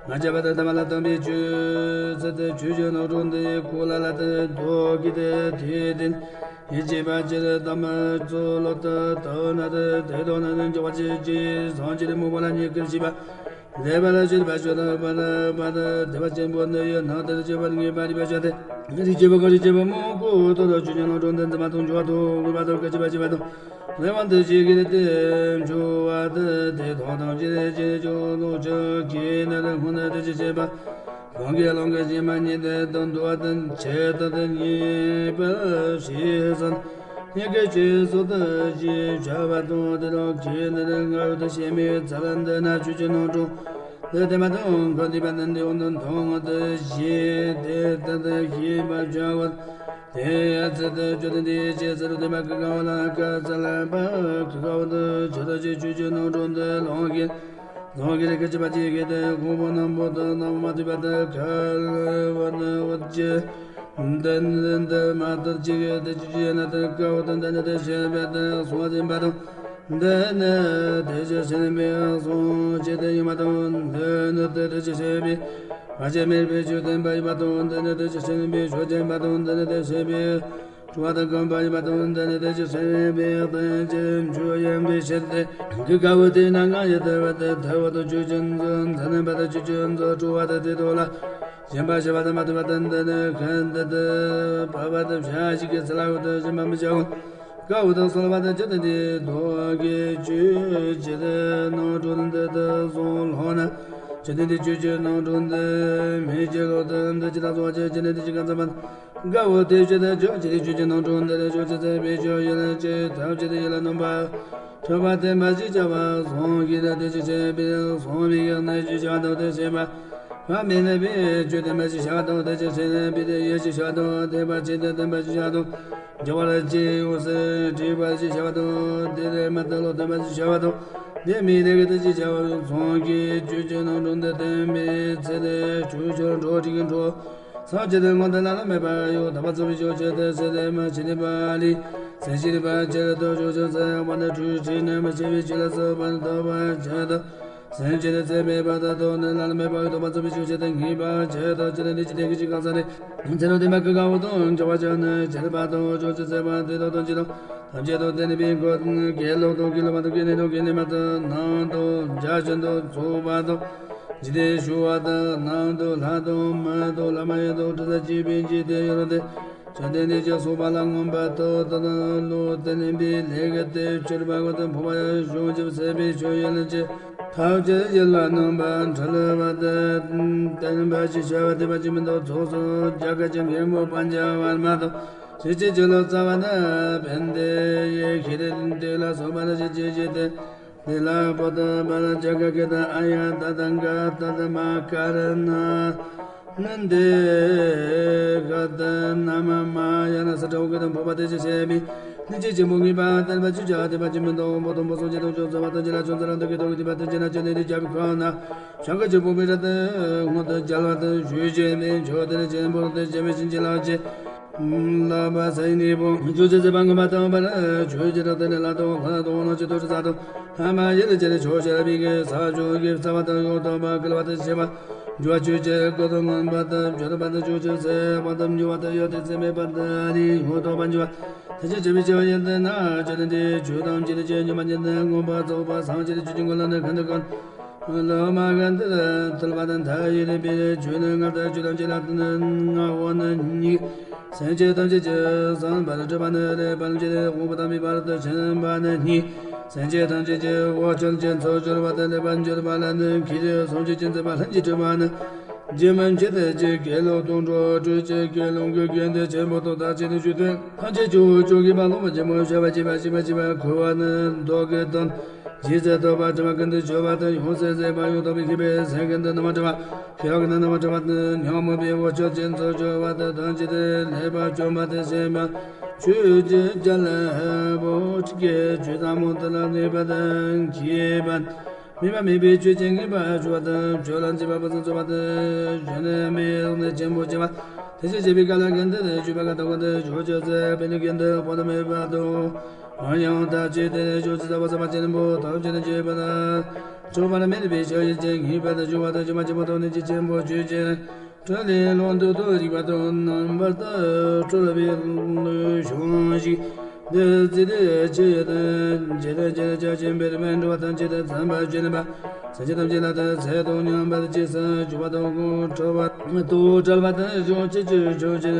ང་རྒྱལ་བ་དང་དམ་པ་ལ་དམ་པའི་ཆོས་ཟེར་ཏེ་ཆོས་ཀྱི་ནང་དྲུང་དེ་ཀུ་ལ་ལ་དང་རྡོ་གི་དེ་དེ་དེ་ཡིད་ཆེས་པ་ཅིར་དམ་ཚོ་ལོ་ཏི་ཏོ་ན་དེ་དེ་དོ་ན་དེ་འཇོག་པ་ཅི་ཅི་སང་ཅི་རི་མུ་པོ་ལ་ཉེ་ཁིར་ཤི་བ་ལེ་བ་ལ་ཤི་བ་ཤོ་ད་བ་ལ་བ་ལ་དེ་བ་ཆེན་པོ་ནི་ཡོད་ན་དེར་ཆེ་བ་ངེས་པ་རི་བ་ཤ་དེ་རི་ཆེ་བ་ག་རི་ཆེ་བ་མོ་ཀུ་ཏོ་ལ་ཆོས་ཀྱི་ནང་དྲུང་དེ་འཛིན་མ་དང་འཇོག་པ་དང་ངེས་པ་དང་སྐད་ཅི་བ་ཅི་བ་དང་། ལེགས་པར་འདུ་བྱེད་ཀྱི་དེ་འབྱུང་བ་དེ་དེ་དོན་དམ་ཅི་རེ་ཅི་རེ་ཅོ་ལོ་ཅོ་གི་ནི་རེ་ཧུ་ནི་དེ་ཅི་བྱེད་པ། གང་གི་ལོང་གི་ཞེན་མ་ཉིད་དེ་དོན་དུ་བ་དེ་ཆེད་དུ་དེ་ཉེས་པ་ཞེས་སམ། ཉེས་ཀྱི་ཆོས་སོགས་དེ་ཞེས་བྱ་བ་དང་དེ་དང་གི་ནི་རེ་ང་བ་དེ་ཞེན་མེད་ཚ་ལ་འདི་ན་ཆོས་ཀྱི་ནང་དྲུང་། དེ་དེ་མ་དང་གང་དེ་པ་དེ་འདི་འོང་དུ་མཐོང་དེ་ཞེས་དེ་དེ་དེ་ཞེས་པ་བྱ་བ། དེ་ཡང་ཚེ་དེ་བརྗོད་དེ་འདི་ཡི་ཆེས་ཟེར་དེ་མ་གི་གང་བ་ལ་ཀ་ཙ་ལ་པ་གི་གང་བ་དུ་ཆོས་དེ་ཆོས་ཆོས་ཀྱི་ནང་དྲུང་དེ་ལོང་གི་ལོང་གི་རེ་ཁ་ཅི་པ་ཅི་གི་དེ་ཁོང་པོ་རྣམ་པོ་དང་རྣམ་པ་མ་ཐུབ་པ་དེ་ཁ་ལ་བ་ནི་བ་ཅི་དེ་ནི་དེ་མ་ཐུབ་ཅི་གི་དེ་ཆོས་ཆོས་ན་དེ་ཀ་བ་དང་དེ་ནི་དེ་ཤེས་པ་དེ་སོང་ཟིན་པ་དང་། འདི་ནི་དེ་ཅི་ཤེས་པའི་གསུང་ཅི་དེ་ཡིན་པ་དང་། འདི་ནི་དེ་དེ་ཅི་ཤེས་པའི་ཕ་ཆེ་མེད་པའི་ཆོས་བསྟན་པ་ཡིན་པ་དང་། འདི་ནི་དེ་ཅི་ཤེས་པའི་ཆོས་ཅན་པ་དང་། འདི་ནི་དེ་ཤེས་པའི་སྤྲོ་བ་དང་གོམས་པ་ཡིན་པ་དང་། འདི་ནི་དེ་ཅི་ཤེས་པའི་རྟེན་ཅན་ཆོས་ཡིན་པའི་ཕྱིར་ཏེ། གི་དཀའ་བོ་དེ་ན་ང་ཡི་དེ་བ་དེ་དེ་བ་དང་ཆོས་ཅན་ཚོ་འཛིན་པ་དང་ཆོས་ཅན་ཚོ་སྤྲོ་བ་དང་དེ་དོ་ལ་ཞེན་པ་ཞེ་བ་དང་མ་ཐུབ་པ་དང་། འདི་ནི་ཁན་དེ་དེ་བ་བ་དང་བྱ་ཞིག་གི་ཚེ་ལ་བ་དང་ཞེན་པ་མི་བྱའོ། དཀའ་བ་དང་གསོལ་བ་དང་ཇི་ལྟར་འདི་ཐོག་གི་ཆོས་ཇི་ལྟར་ནང་དྲུང་འདི་ལྟར་སོང་ལོག་ན། ཇི་ལྟར་འདི་ཆོས་ཀྱི་ནང་དྲུང་འདི་མི་ཇི་ལོག་ཏུ་འདི་ཇི་ལྟར་སོང་ཇི་ལྟར་འདི་ཇི་ག་ཙམ་པ། དཀའ་བ་དེ་ཇི་ལྟར་ཇི་ལྟར་ཆོས་ཀྱི་ནང་དྲུང་འདི་ལ་ཆོས་ཅི་ཟེར་བའི་ཆོས་ཡིན་ལ་ཅི་ཐབས་ཅི་ལྟར་ཡིན་ལ་རྣམ་པ་ཐོས་པ་བསྟན་པ་ཞེས་བྱ་བ་སོང་གི་ལ་དེ་ཅི་བྱེད་པའི་སོང་བའི་ཡང་ནི་ཅི་བྱ་དང་དེ་བྱེད་པ། བ་མེད་ན་པའི་ཆོས་དེ་མ་ཞིག་བྱ་དང་དེ་ཅི་བྱེད་ན་པའི་དེ་ཡེ་ཞིག་བྱ་དང་དེ་པ་ཅི་དེ་དེ་མ་ཞིག་བྱ་དང་། རྒྱ་བ་ལ་ཅི་ཡོང་སེ་དྲིས་པ་ཞིག་བྱ་དང་དེ་ལས་མ་དེ་ལོ་དེ་མ་ཞིག་བྱ་དང་། དེ་མི་དེ་གི་དེ་ཅི་བྱ་བ་ཚོང་གི་ཆོས་ཅི་ནང་དྲུང་དེ་བསྟན་པའི་ཚེ་དེ་ཆོས་ཆོས་འགྲོ་དྲི་གི་འགྲོ། སངས་རྒྱས་དེ་སྔོན་དེ་ལ་ལ་མེད་པ་ཡོད་དམ་པ་ཚོ་བའི་ཆོས་ཅི་དེ་སེ་དེ་མ་ཕྱི་དེ་པ་ལི། དེ་ཤེས་པ་ཆེར་དུ་ཞུགས་ཤིང་གསལ་བ་ནི་འཁྲུལ་ཞིང་རྣམ་ཤེས་པའི་ཆོས་ལ་སོགས་པ་ཐོབ་པར་བྱེད་དོ། སེམས་ཅན་ཚེ་མེད་པ་དང་ཐོག་ནས་བླ་ན་མེད་པ་འོད་དུ་མ་ཚུགས་པའི་ཆོས་ཅན་དུ་ངེས་པར་བྱེད་དོ། ཅི་ནས་འདི་ཕྱི་དེ་ཀི་ཅི་གང་ས་ནས་ཚེ་རབས་དེ་མ་ཀི་ག་འོ་དང་འབྱོར་བ་ཅན་ནི་ཁྱད་པར་དུ་ཞུགས་ཤིང་གསལ་བ་དེ་དག་ཐམས་ཅད་དང་ཐམས་ཅད་དང་ལྡན་པའི་སྒོ་དགེ་སློང་དང་དགེ་སློང་མ་དང་དགེ་འདུན་དང་དགེ་འདུན་མ་དང་ནང་དུ་འཇའ་ཆེན་དང་ཚོགས་པ་དང་། འཇིག་རྟེན་ཞུ་བ་དང་ནང་དུ་ལྷ་དང་མི་དང་བླ་མ་ཡི་དང་དྲི་ཟ་བཅས་པའི་འཇིག་རྟེན་ཡོད་རུང་སྟེ། བཅོམ་ལྡན་འདས་ཀྱིས་གསུངས་པ་ལ་མངོན་པར་མཐོ་དང་བློ་བརྟན་པའི་ལས་ཀྱི་དེ་ཕྱིར་བག་ཏུ་འཕོ་བ་ཡང་བྱུང་ཅིག་ཟད་པའི་ཆོས་ཡིན་ལ་ཅི། ཐབས་ཀྱིས་ཡིད་ལ་གནོན་པ་འཁྲུལ་བ་དེ་བརྟན་པ་ཞེས་བྱ་བ་དེ་པ་ཅི་མི་འདུག་ཚོགས་སུ་རྒྱ་གར་གྱི་མགོན་པོ་པཉྩ་བར་མ་དང་། ཞེས་བྱ་ཅི་ལོ་ཙཱ་བ་ན་བན་དེ་ཡི་ཤེས་རིག་དེ་ལ་སོགས་པ་ལ་ཞེས་བྱ་ཞེས་ཏེ། དེ་ལ་པོ་ཏ་པ་ལ་ཇ་ག་གི་ཏ་ཨ་ཡ་ཏ་ཏ་ག་ཏ་ཏ་མ་ཀ་ར་ན་ན་འདི་ག་ཏ་ན་མ་མ་ཡ་ན་ས་ཏྲ་འོ་གི་ཏ་བོ་པ་ཏེ་ཅི་ཤེས་མི་ནི་ཅི་ཆེན་པོ་ངེས་པ་བསྟན་པ་ཆུ་ཆ་དེ་པ་ཅི་མི་འདུག་པོ་ཏོ་པོ་སོ་ཅི་ཏོ་ཅོ་ཙ་བ་ཏ་ཅི་ལ་ཅོ་ཙ་ལ་འདི་གི་ཏོ་གི་ཏི་པ་ཏ་ཅི་ན་ཅི་ནི་རི་ཇ་བི་ཁ་ན་ཤང་ག་ཅི་པོ་པི་ར་ཏ་སྔོ་ཏ་ཇལ་བ་ཏ་ཞུ་ཅེས་མི་ཆོས་ཏེ་ནི་ཆེན་པོ་ཏེ་ཅི་མི་ཤིན་ཅི་ལ་ཅི། ལ་པ་སའི་ནི་པོ་ཇོ་ཅེ་ཟེ་པ་ངོ་མ་དང་པ་ན་ཆོས་ཅི་ར་ཏ་ནི་ལ་ཏོ་ལ་ཏོ་ལོ་ཅི་ཏོ་ཅི་ས་ཏོ་ཧ་མ་ཡེ་ལ་ཅི་ལ་ཆོས་ཅི་ར་པི་གེ་ས་ཇོ་གེ་ས་བ་ཏ་ཡོ་ཏོ་པ་ཀི་ལ་བ་ཏ་ཤེ་བ་ཇོ་བ་ཆོས་ཅི་ཀོ་ཏོ་ངོ་མ་ཏ་ཇོ་ཏ་པ་ཏ་ཆོས་ཅི་སེ་བ་ཏ་ཇོ་བ་ཏ་ཡོ་ཏེ་ཚེ་མེ་པ་ཏ་རི་ཡོ་ཏོ་པ་ཇོ་བ་ཏ་ཅི་ཅི་བི་ཅི་བ་ཡེ་ཏ་ན་ཅི་ཏ་ཏེ་ཆོས་དང་ཅི་ཏ་ཅི་ཉོ་མ་ཉེ་ཏ་ངོ་མ་ཚོགས་པ་སང་ཅི་ཏ་ཆོས་ཅི་ངོ་ལ་ནི་ཁ་ཏ་ཀོ། ལོ་མ་གན་དི་ཐུལ་བ་དང་མཐའ་ཡས་ནི་པའི་ཆོས་ནི་ངར་དང་ཆོས་ཐམས་ཅད་ལ་ལྟ་ནི་ང་འོ་ནི་གཉིས། སེམས་ཅན་ཐམས་ཅད་ཀྱི་བསམ་པར་སྒྲུབ་པ་ནི་ལེགས་པར་མཁྱེན་ཏེ་དབང་པོ་དང་པའི་བར་དུ་ཕྱིན་པ་ནི་གཉིས། སེམས་ཅན་ཐམས་ཅད་ཀྱི་འོ་ཆོད་ཅན་ཚོགས་སྦྱོར་བ་དང་ལེགས་པར་འབྱོར་པ་ལ་ནི་མཁས་ཏེ་སངས་རྒྱས་ཀྱི་མཛད་པ་ལྷུན་གྱིས་གྲུབ་པ་ནི། རྗེ་མི་འཆི་དེ་ཀྱི་དགེ་སློང་དང་འགྲོ་དྲུག་ཅན་དགེ་སློང་གི་དགེ་འདུན་ཆེན་པོ་དང་བདག་ཅག་ནི་ཞུ་སྟེ་ཐམས་ཅད་ཀྱི་འོ་ཆོད་མཁས་པ་སློབ་མ་ཆེན་མོ་བྱ་བ་བྱེད་པ་ཤེས་པ་བྱེད་པ་འཁོར་བ་ནི་བཟློག་གི་དོན། རྗེས་སུ་ཐོབ་པ་དྲི་བ་ཀུན་ཏུ་སྦྱོར་བ་དང་ཡོངས་སུ་ཟད་པ་ཡང་དག་པའི་མཁས་པའི་སེམས་ཀུན་ཏུ་རྣམ་པར་གྲོལ་བ་ཤེས་རབ་ཀུན་ཏུ་རྣམ་པར་གྲོལ་བ་དང་ཉོན་མོངས་པའི་འོ་ཆོད་ཅན་ཚོགས་སྦྱོར་བ་དང་ཐམས་ཅད་དུ་ལེགས་པར་བཅོམ་པ་དེ་ཤེས་པ་ཆོས་ཀྱི་རྒྱལ་པོ་ཁྲི་ཀའི་ཆོས་ཟབ་མོ་དེ་ལ་གནས་པ་དང་མཁས་པ་མེད་པ་མེད་པའི་ཆོས་ཅན་ངེས་པར་ཞུ་བ་དང་ཆོས་ལ་མཛེས་པ་ཕུན་སུམ་ཚོགས་པ་དང་གཞོན་ནུ་མའི་གནས་ཆེན་པོ་བྱེ་བ་དེ་བཞིན་གཤེགས་པའི་བཀའ་ལ་ཀུན་ཏུ་ཞུགས་པ་གང་དག་ཀུན་ཏུ་ཞུགས་ཀྱང་ཟད་པའི་ནི་ཀུན་ཏུ་དཔག་ཏུ་མེད་པ་དང་། ཡང་ཐབས་ཅི་སྟེ་ཞུགས་ཀྱང་ཟད་པ་ཟད་པ་ཅན་པོ་ཐམས་ཅད་ཀྱི་བྱེད་པ་དང་། འཕྲོག་པར་མེད་པའི་ཕྱག་རྒྱ་ཅན་ངེས་པར་དུ་ཞུ་བ་དང་བྱེ་མ་ཆེན་པོ་དང་ནི་ཅི་ཆེན་པོ་ཆོས་ཅན། ཁྲོ་ལས་ལོངས་སྤྱོད་དུ་རིག་པ་དང་རྣམ་པར་དུ་གྲོལ་བའི་ལུས་བྱུང་ཞིང་། འདི་ཚེ་འདི་ཕྱི་ཡི་དང་ཇི་ལྟར་ཇི་ལྟར་ཆགས་ཅིང་འབད་པས་འགྲོ་བ་ཐམས་ཅད་དུ་ཚངས་པར་སྤྱད་པ། སེམས་ཅན་ཐམས་ཅད་ལ་དེ་ཚེ་དང་མཉམ་པར་རྗེས་སུ་འཇུག་པ་དང་ཁོང་ཁྲོ་བ་དང་བྲལ་བ་དང་བྱང་ཆུབ་ཀྱི་ཕྱོགས་ཀྱི་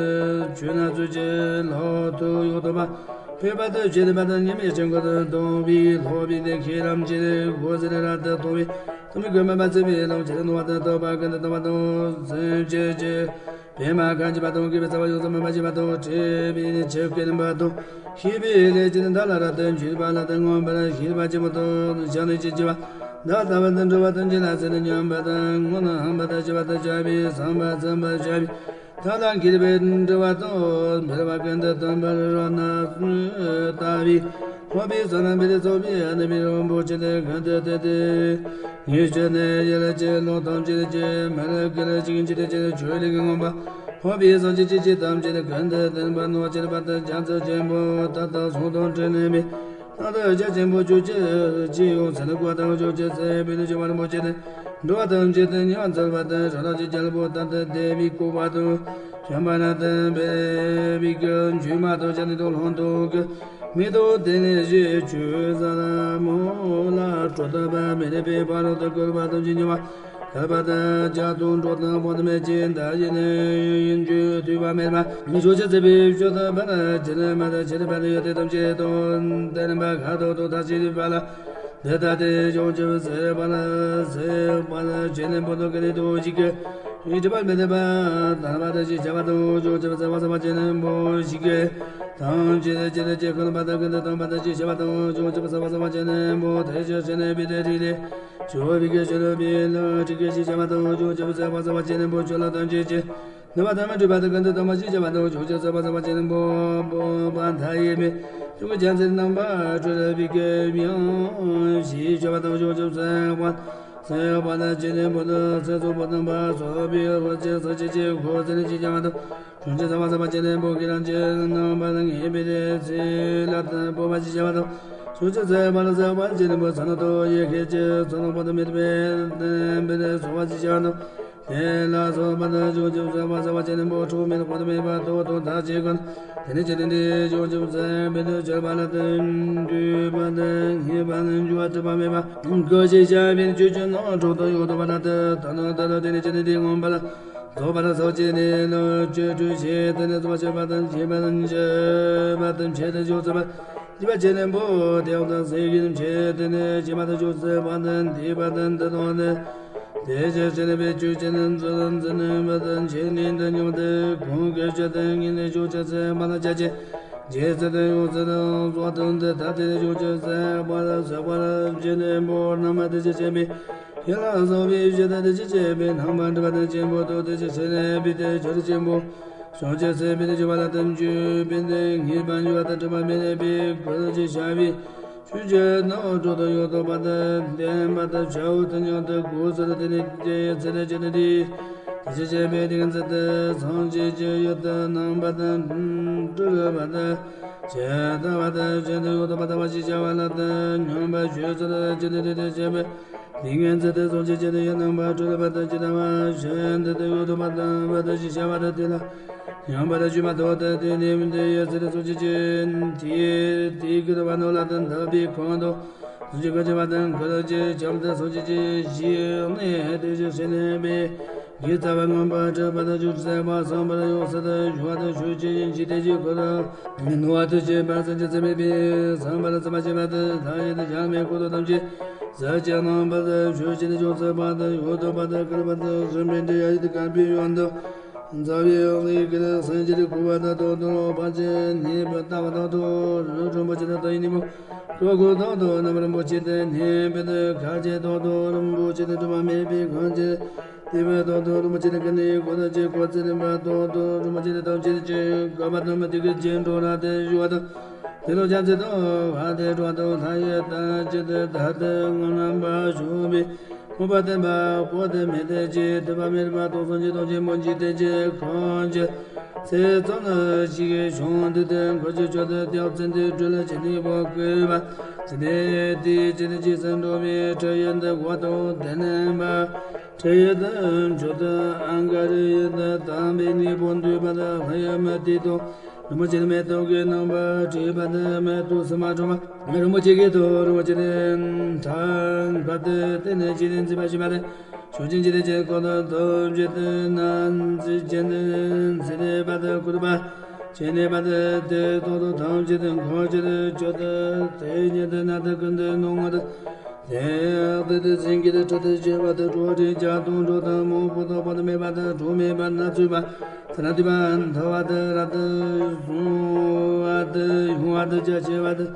ཆོས་སྣ་ཚོགས་ཀྱི་ལོག་ཏུ་ཡོད་དོ་པ། འཕེལ་བར་དུ་བྱེད་པ་དང་ཉི་མའི་དཀྱིལ་འཁོར་དུ་སྟོང་པའི་ལྷོ་པའི་གཏེར་ཁའི་ལམ་གྱི་སྒོ་ཟེར་ར་དུ་སྟོང་པའི་སྟོང་པའི་སྒོ་མ་པ་ཚེ་བའི་ལམ་གྱི་སྣང་བ་དང་རྟོགས་པ་ཀུན་ཏུ་སྟོང་པ་དང་སེམས་ཅན་གྱི་པདྨ་ཁ་འབྱེད་པ་དང་དགེ་བའི་རྩ་བ་ཡོངས་སུ་སྨིན་པར་བྱེད་པ་དང་བཀྲེས་པའི་ནི་ཆུ་བསྐོལ་པ་དང་ཤེས་པའི་ལས་ཀྱི་ནི་མཐའ་ལ་རབ་ཏུ་འཇུག་པ་ལ་དང་མངོན་པར་ཤེས་པ་ཆེན་པོ་དང་བྱང་ནས་ཅི་བགྱི་བ་བདག་ལྟ་བུ་དང་འགྲོ་བ་ཐམས་ཅད་ལ་ཟེར་ནས་མཉམ་པ་དང་ངོ་ན་ཧམ་པ་དང་ཞི་བ་དང་བྱ་བའི་བསམ་པ་བརྩམ་པར་བྱ་བའི་ཐབས་ལ་མཁས་པས་འདྲི་བ་དང་འབུལ་བ་ཀུན་ཏུ་སྟོན་པར་རོ་ན་ལྟ་བུའི་འཕགས་པའི་ས་ན་བི་དེ་ཚོགས་པའི་ཨ་ནི་བི་རོ་རིན་པོ་ཆེ་དེ་ཀུན་ཏུ་བསྟན་ཏེ། ཉེ་ཆར་ནས་ཡེ་ལ་ཅན་ལོ་ཐམས་ཅད་ཀྱི་མ་ལ་ཀི་ལ་ཅིག་འཇིག་རྟེན་ཅན་ཆོས་ལས་ཀྱི་མངོན་པ་འཕགས་པའི་སངས་རྒྱས་ཀྱི་ཆོས་ཐམས་ཅད་ཀུན་ཏུ་བསྟན་པ་ནོར་ཕྱིར་པ་དང་རྒྱ་མཚོ་ཆེན་པོ་ད་ལྟ་སོང་དང་དྲན་ནས་མི་ད་ལྟ་རྒྱ་ཆེན་པོ་ཆོས་ཀྱི་ཅི་ཡོང་ཚེ་ནི་བཀའ་དང་ཆོས་ཀྱི་ཚེ་བི་ལུ་ཅི་བ་རིན་པོ་ཆེ་དང་འགྲོ་བ་ཐམས་ཅད་དུ་ཉེ་བར་འཚལ་བ་དང་རང་རང་གི་རྒྱལ་པོ་ད་ལྟ་བདེ་བའི་བཀོད་པ་དང་བྱམས་པ་ན་དང་འབད་བའི་གི་འཇུག་མ་དང་བྱ་ནི་དང་ལྷོང་དང་གི་མི་དང་དེ་ནས་ཞེས་ཆོས་ཟབ་མོ་ལ་སྤྲོ་ཐུབ་པ་མི་ནུས་པའི་ཕ་རོལ་ཏུ་བཀོད་པ་ཐམས་ཅད་མྱུར་བར་མཁས་པ་དང་བྱ་དང་འགྲོ་དང་དཔག་ཏུ་མེད་ཅིང་བདག་གཞན་ནི་ཡིན་རྒྱུ་ཐུབ་པ་མེད་པ་མི་ཆོག་ཅེས་ཟེར་བའི་ཆོས་ཐམས་ཅད་ལ་ཇི་ལྟར་མ་དང་ཇི་ལྟར་འབད་དེ་ཡོད་དེ་ཐམས་ཅད་དང་ལྡན་པ་ཁ་དོག་དང་ཐ་ཤི་པ་ལ། དེ་ལྟ་སྟེ་བྱང་ཆུབ་སེམས་དཔའ་ལ་སེམས་དཔའ་ཆེན་པོ་དང་ཀུན་ནས་ཐུགས་རྗེ་ཀྱིས་སྒྲིབ་པ་མི་ལྡན་པ་དང་བ་དང་ཞེས་བྱ་བ་དང་བྱང་ཆུབ་སེམས་དཔའ་སེམས་དཔའ་ཆེན་པོ་ཞིག་གིས་ཐམས་ཅད་ཅི་ལྟར་ཅི་ཁོ་ན་པ་དང་ཀུན་ཏུ་སྟོན་པ་དང་ཞེས་བྱ་བ་དང་བྱང་ཆུབ་སེམས་དཔའ་སེམས་དཔའ་ཆེན་པོ་དེ་ཕྱིར་ཕྱིན་ནས་པའི་དེ་ཁྲིད་ལས་ཆོས་པའི་གི་ཆོས་ལ་པའི་ལ་ཁྲིད་ཀྱི་ཞེས་བྱ་བ་དང་བྱང་ཆུབ་སེམས་དཔའ་སེམས་དཔའ་ཆེན་པོ་ཆོས་ལ་དོན་བྱེད་ཀྱི། ནུས་པ་དང་མི་འཁྲུལ་པ་དང་ཀུན་ཏུ་སྟོན་པ་ཞེས་བྱ་བ་དང་བྱང་ཆུབ་སེམས་དཔའ་སེམས་དཔའ་ཆེན་པོ་སྤོབས་པ་མཐའ་ཡས་མའི་ཆོས་ཀྱི་རྒྱལ་མཚན་རྣམ་པར་གྲོལ་བའི་སྐད་ཡང་ཞེས་བྱ་བ་དང་བྱང་ཆུབ་སེམས་དཔའ་ སྲེད་པ་དང་བཅས་ཏེ་བུ་དང་སྲས་སོགས་པོ་རྣམ་པ་ཚོགས་པའི་ལྷོ་ཕྱོགས་སུ་ཅི་ཅི་འཁོར་ཚེ་ནི་ཅི་བྱ་བ་དང་། བྱུང་ཆེན་ཚང་མ་ཚང་མ་བཅས་ཏེ་བུ་གི་རང་བཅས་རྣམ་པ་དང་ངེས་པའི་ཚེ་ལ་དང་པོ་བ་ཅི་བྱ་བ་དང་། བྱུང་ཆེན་ཚེ་བ་ལ་ཚེ་བ་བཅས་ཏེ་བུ་ས་ན་ཏོ་ཡེ་ཤེས་ཀྱི་ཚོགས་རྣམ་པ་དང་མེད་པའི་བདེན་པའི་ཚོགས་པ་ཅི་བྱ་བ་དང་། དེ་ལ་སོགས་པ་དང་བྱུང་ཆེན་ཚེ་བ་ཚེ་བ་བཅས་ཏེ་བུ་འཁྲུལ་མེད་དང་འཁོར་དུ་མེད་པ་ཐོག་ཐོག་མཐའ་ཅི་ཀུན། དེ་ནི་ཅི་ནི་འདི་བྱུང་ཆེན་ཚེ་བའི་དུས་བྱེད་པ་ལ་དང་འདུས་པ་དང་ངེས་པ་དང་འགྱུར་བ་འགྲིབ་པ་མེད་པ། ཀུན་གཞི་བྱ་བའི་ཆོས་ཅན་ནོ་གྲོགས་དང་ཡོད་དོ་བ་ལ་དང་ད་ནོ་ད་ནོ་དེ་ནི་ཅི་ནི་འདི་མངོན་པ་ལ། རྫོགས་པར་སོགས་ཀྱི་ནི་ལོ་ཆོས་སྤྲོས་བྱེད་དེ་ནི་རྫོགས་པར་བྱེད་པ་དང་བྱེད་པ་དང་བྱེད་པ་དང་བྱེད་དུ་འཇུག་ཚུལ་པ། སྐྱེས་པ་ཆེ་ནི་པོ་དེ་ཡང་དང་སེང་གེ་བྱེད་དེ་ནི་སྐྱེས་པ་དང་ཆུ་སྲེད་པ་དང་འདས་པ་དང་འདི་དང་ནི། དེ་ཕྱིར་ཆེ་ནི་པའི་ཆོས་ཅན་འཛིན་འཛིན་ནི་པ་དང་ཆེ་ནི་འདི་སྙོམས་དེ་གང་གི་ཆོས་དང་ངེས་ནི་ཆོས་ཅན་སྲེད་པ་དང་བྱ་ཅན་རྗེས་སུ་དང་ཡོངས་སུ་དང་རྫོགས་དང་འདི་ལྟ་དེ་ནི་ཆོས་ཅན་སྲེད་པ་དང་སྲེད་པ་ལ་ཆེ་ནི་པོ་རྣམ་པ་དེ་ཕྱིར་ཆེན་པོའི། ཡིད་ལ་བཟུང་བའི་གཞི་དང་དེ་ཕྱིར་ཆེན་པོའི་རྣམ་པར་འགྲེལ་པ་དང་ཆེན་པོ་དང་དེ་ཕྱིར་ཆེ་ནས་པའི་དེ་ཕྱིར་ཆེན་པོ། བྱང་ཆུབ་སེམས་དཔའི་དེ་སྦྱོར་བ་ལ་དམ་ཆོས་པའི་དེ་ངེས་པར་འགྱུར་བ་དང་སྒྲིབ་པ་མེད་པའི་གོ་ཆ་བྱ་བའི་ཆོས་ཅན་ནོ་གྲོགས་དང་ཡོད་དོ་བ་དང་ལྡན་པ་དང་བྱའོ་དང་མཉམ་དུ་གོ་ས་དང་དེ་ནི་དེ་ཚེ་དང་ཅི་ནི་དེ། དེ་ཕྱིར་ཆེན་པོའི་དེ་ཚེ་དང་སངས་རྒྱས་ཀྱི་ཡུལ་དུ་རྣམ་པ་དང་སྤྲུལ་པ་དང་ཇི་ལྟ་བ་དང་ཇི་ལྟར་ཡོད་དོ་བ་དང་བ་ཞེས་བྱ་བ་ལ་དང་སྙོམས་པར་ཞུགས་ས་དང་ཅི་ནི་དེ་དེ་ཆེན་པོའི། དེ་ངན་ཚེ་དེ་སོགས་ཀྱི་ཆེད་དུ་ཡང་རྣམ་པར་སྤྲུལ་པ་དང་ཇི་ལྟ་བ་བཞིན་དུ་དེ་ཡོད་དོ་བ་དང་བ་དང་ཞེས་བྱ་བ་དང་དེ་ལ་སྙོམས་པར་ཞུགས་མ་ཐོབ་སྟེ་དེ་ནི་མི་འདི་ཡི་ཚེ་དེ་སོགས་ཀྱི་ཆེད་དེ་དེ་ཀུན་བ་ནོ་ལ་དང་དག་པའི་ཁོང་དུ་སོགས་ཀྱི་ཀུན་བྱེད་པ་དང་ཀུན་གྱི་ཁྱབ་དེ་སོགས་ཀྱི་ཆེད་ཞིག་ནས་དེ་ཞིག་ཤེས་ནས་པའི་གི་རྩ་བ་མངོན་པར་གྲུབ་པ་དང་བྱང་ཆུབ་སེམས་དཔའ་བསམ་པར་ཡོངས་སུ་དང་ཞུ་བ་དང་ཆོས་ཅན་འཇིག་རྟེན་གྱི་འཁོར་དུ་ནོར་བ་དང་བཅས་པ་སེམས་ཅན་ཚད་མེད་པའི་བསམ་པར་བརྩམ་པར་བྱེད་པ་དང་ཐ་སྙད་དུ་བྱར་མེད་འཁོར་དུ་ཐམས་ཅད། ཟག་བཅས་རྣམ་པར་ཆོས་ཅན་ཅུང་ཟད་པ་དང་ཡོད་དོ་བ་དང་བསྐལ་པ་དང་གསུམ་པའི་འབྲས་ཡ་ཡིད་དཀར་པོའི་ཡོན་དུ་མཛའ་བའི་ལས་ཀྱི་སེམས་ཅན་གོ་བ་དང་དོན་དུ་ཕར་ཕྱིན་ནུས་པ་ལྟ་བ་དང་དོན་རིན་པོ་ཆེ་དང་དོན་ཡིན་ནི་མོ། ཀོ་ཀོ་དང་དོན་རྣམ་རིན་པོ་ཆེ་དང་ནུས་པའི་དོན་ཁ་ཆེ་དང་དོན་རིན་པོ་ཆེ་དང་གྲུབ་པ་མེད་པའི་གང་ཆེ། དེ་བས་དང་དོན་རིན་པོ་ཆེ་དང་ཀུན་ནས་གོ་དང་ཆེ་གོ་ཚེ་རིམ་པ་དང་དོན་རིན་པོ་ཆེ་དང་ཐམས་ཅད་ཀྱི་གོ་བ་དང་མི་དེ་ཀུན་གྱི་འགྲོ་ལ་དེ་ཞུ་བ་དང་། དེ་ལོ་ཅང་ཚེ་དང་བ་དེ་གྲོགས་དང་ལྷ་ཡི་དང་ཅི་དེ་ད་དེ་ངོ་རྣམ་པ་བྱུང་བའི་མངོན་པ་བསྟན་པ་པོ་དེ་མེད་དེ་ཅི་ཐུབ་པ་མེད་པ་དོགས་སོང་ཅི་དོགས་ཅི་མོ་ཅི་དེ་ཅི་ཁོང་ཅི་ཚེ་ཙོ་ན་ཞིག་གི་གཞུང་དེ་དེ་འཁོར་གྱི་ཆོས་དེ་སྟེགས་ཚན་དེ་སྤྲུལ་ལ་ཅི་ནི་བོ་བསྐོས་པ་ཅི་དེ་དེ་ཅི་དེ་ཅི་སེམས་འགྲོ་བའི་ཁྲི་ཡི་དེ་གོ་དང་དེ་ནས་པ། ཁྲི་ཡི་དེ་མཆོག་དེ་ཨང་ག་རི་ཡི་དེ་དམ་པའི་གཉེན་པོ་འདུས་པ་དེ་ལྷ་ཡི་མི་དེ་དང་། རིན་པོ་ཆེ་མེ་ཏོག་གི་རྣམ་པར་བཀྲུས་པ་དེ་མེ་ཏོག་སིལ་མ་བཀྲུས་མ། རིན་པོ་ཆེ་གི་ཏོག་རིན་པོ་ཆེ་དེ་ཁྲ་འཁར་དེ་དེ་ནས་ཅི་ནས་འཛིན་པ་ཞུས་པ་དེ། ཕྱོགས་བཅུའི་འཇིག་རྟེན་ཅན་ཀུན་ཏུ་ཐམས་ཅད་དེ་ན་འཛིན་ཅན་དེ་འཛིན་པ་དེ་བཀུར་པ་བྱས་ནས་པ་དེ་དེ་ཏོག་ཏོག་ཐམས་ཅད་དེ་འཁོར་ཅན་དེ་སྤྱོད་དེ་དེ་ཉིད་དེ་ན་དེ་ཀུན་དེ་ནོ་ངོ་དེ། དེ་དེ་དེ་སེང་གེ་དེ་ཁྲི་དེ་བྱེ་བ་དེ་གྲོགས་དེ་བརྒྱ་སྟོང་གྲོགས་དང་མང་པོ་དང་བར་དུ་མེད་པ་དང་གྲངས་མེད་པ་སྣ་ཚོགས་པ། ཐ་ན་དུས་པ་མཐོ་བ་དེ་རབ་ཏུ་བཟུང་བ་དེ་ཡངས་པ་དེ་རྒྱ་ཆེ་བ་དེ་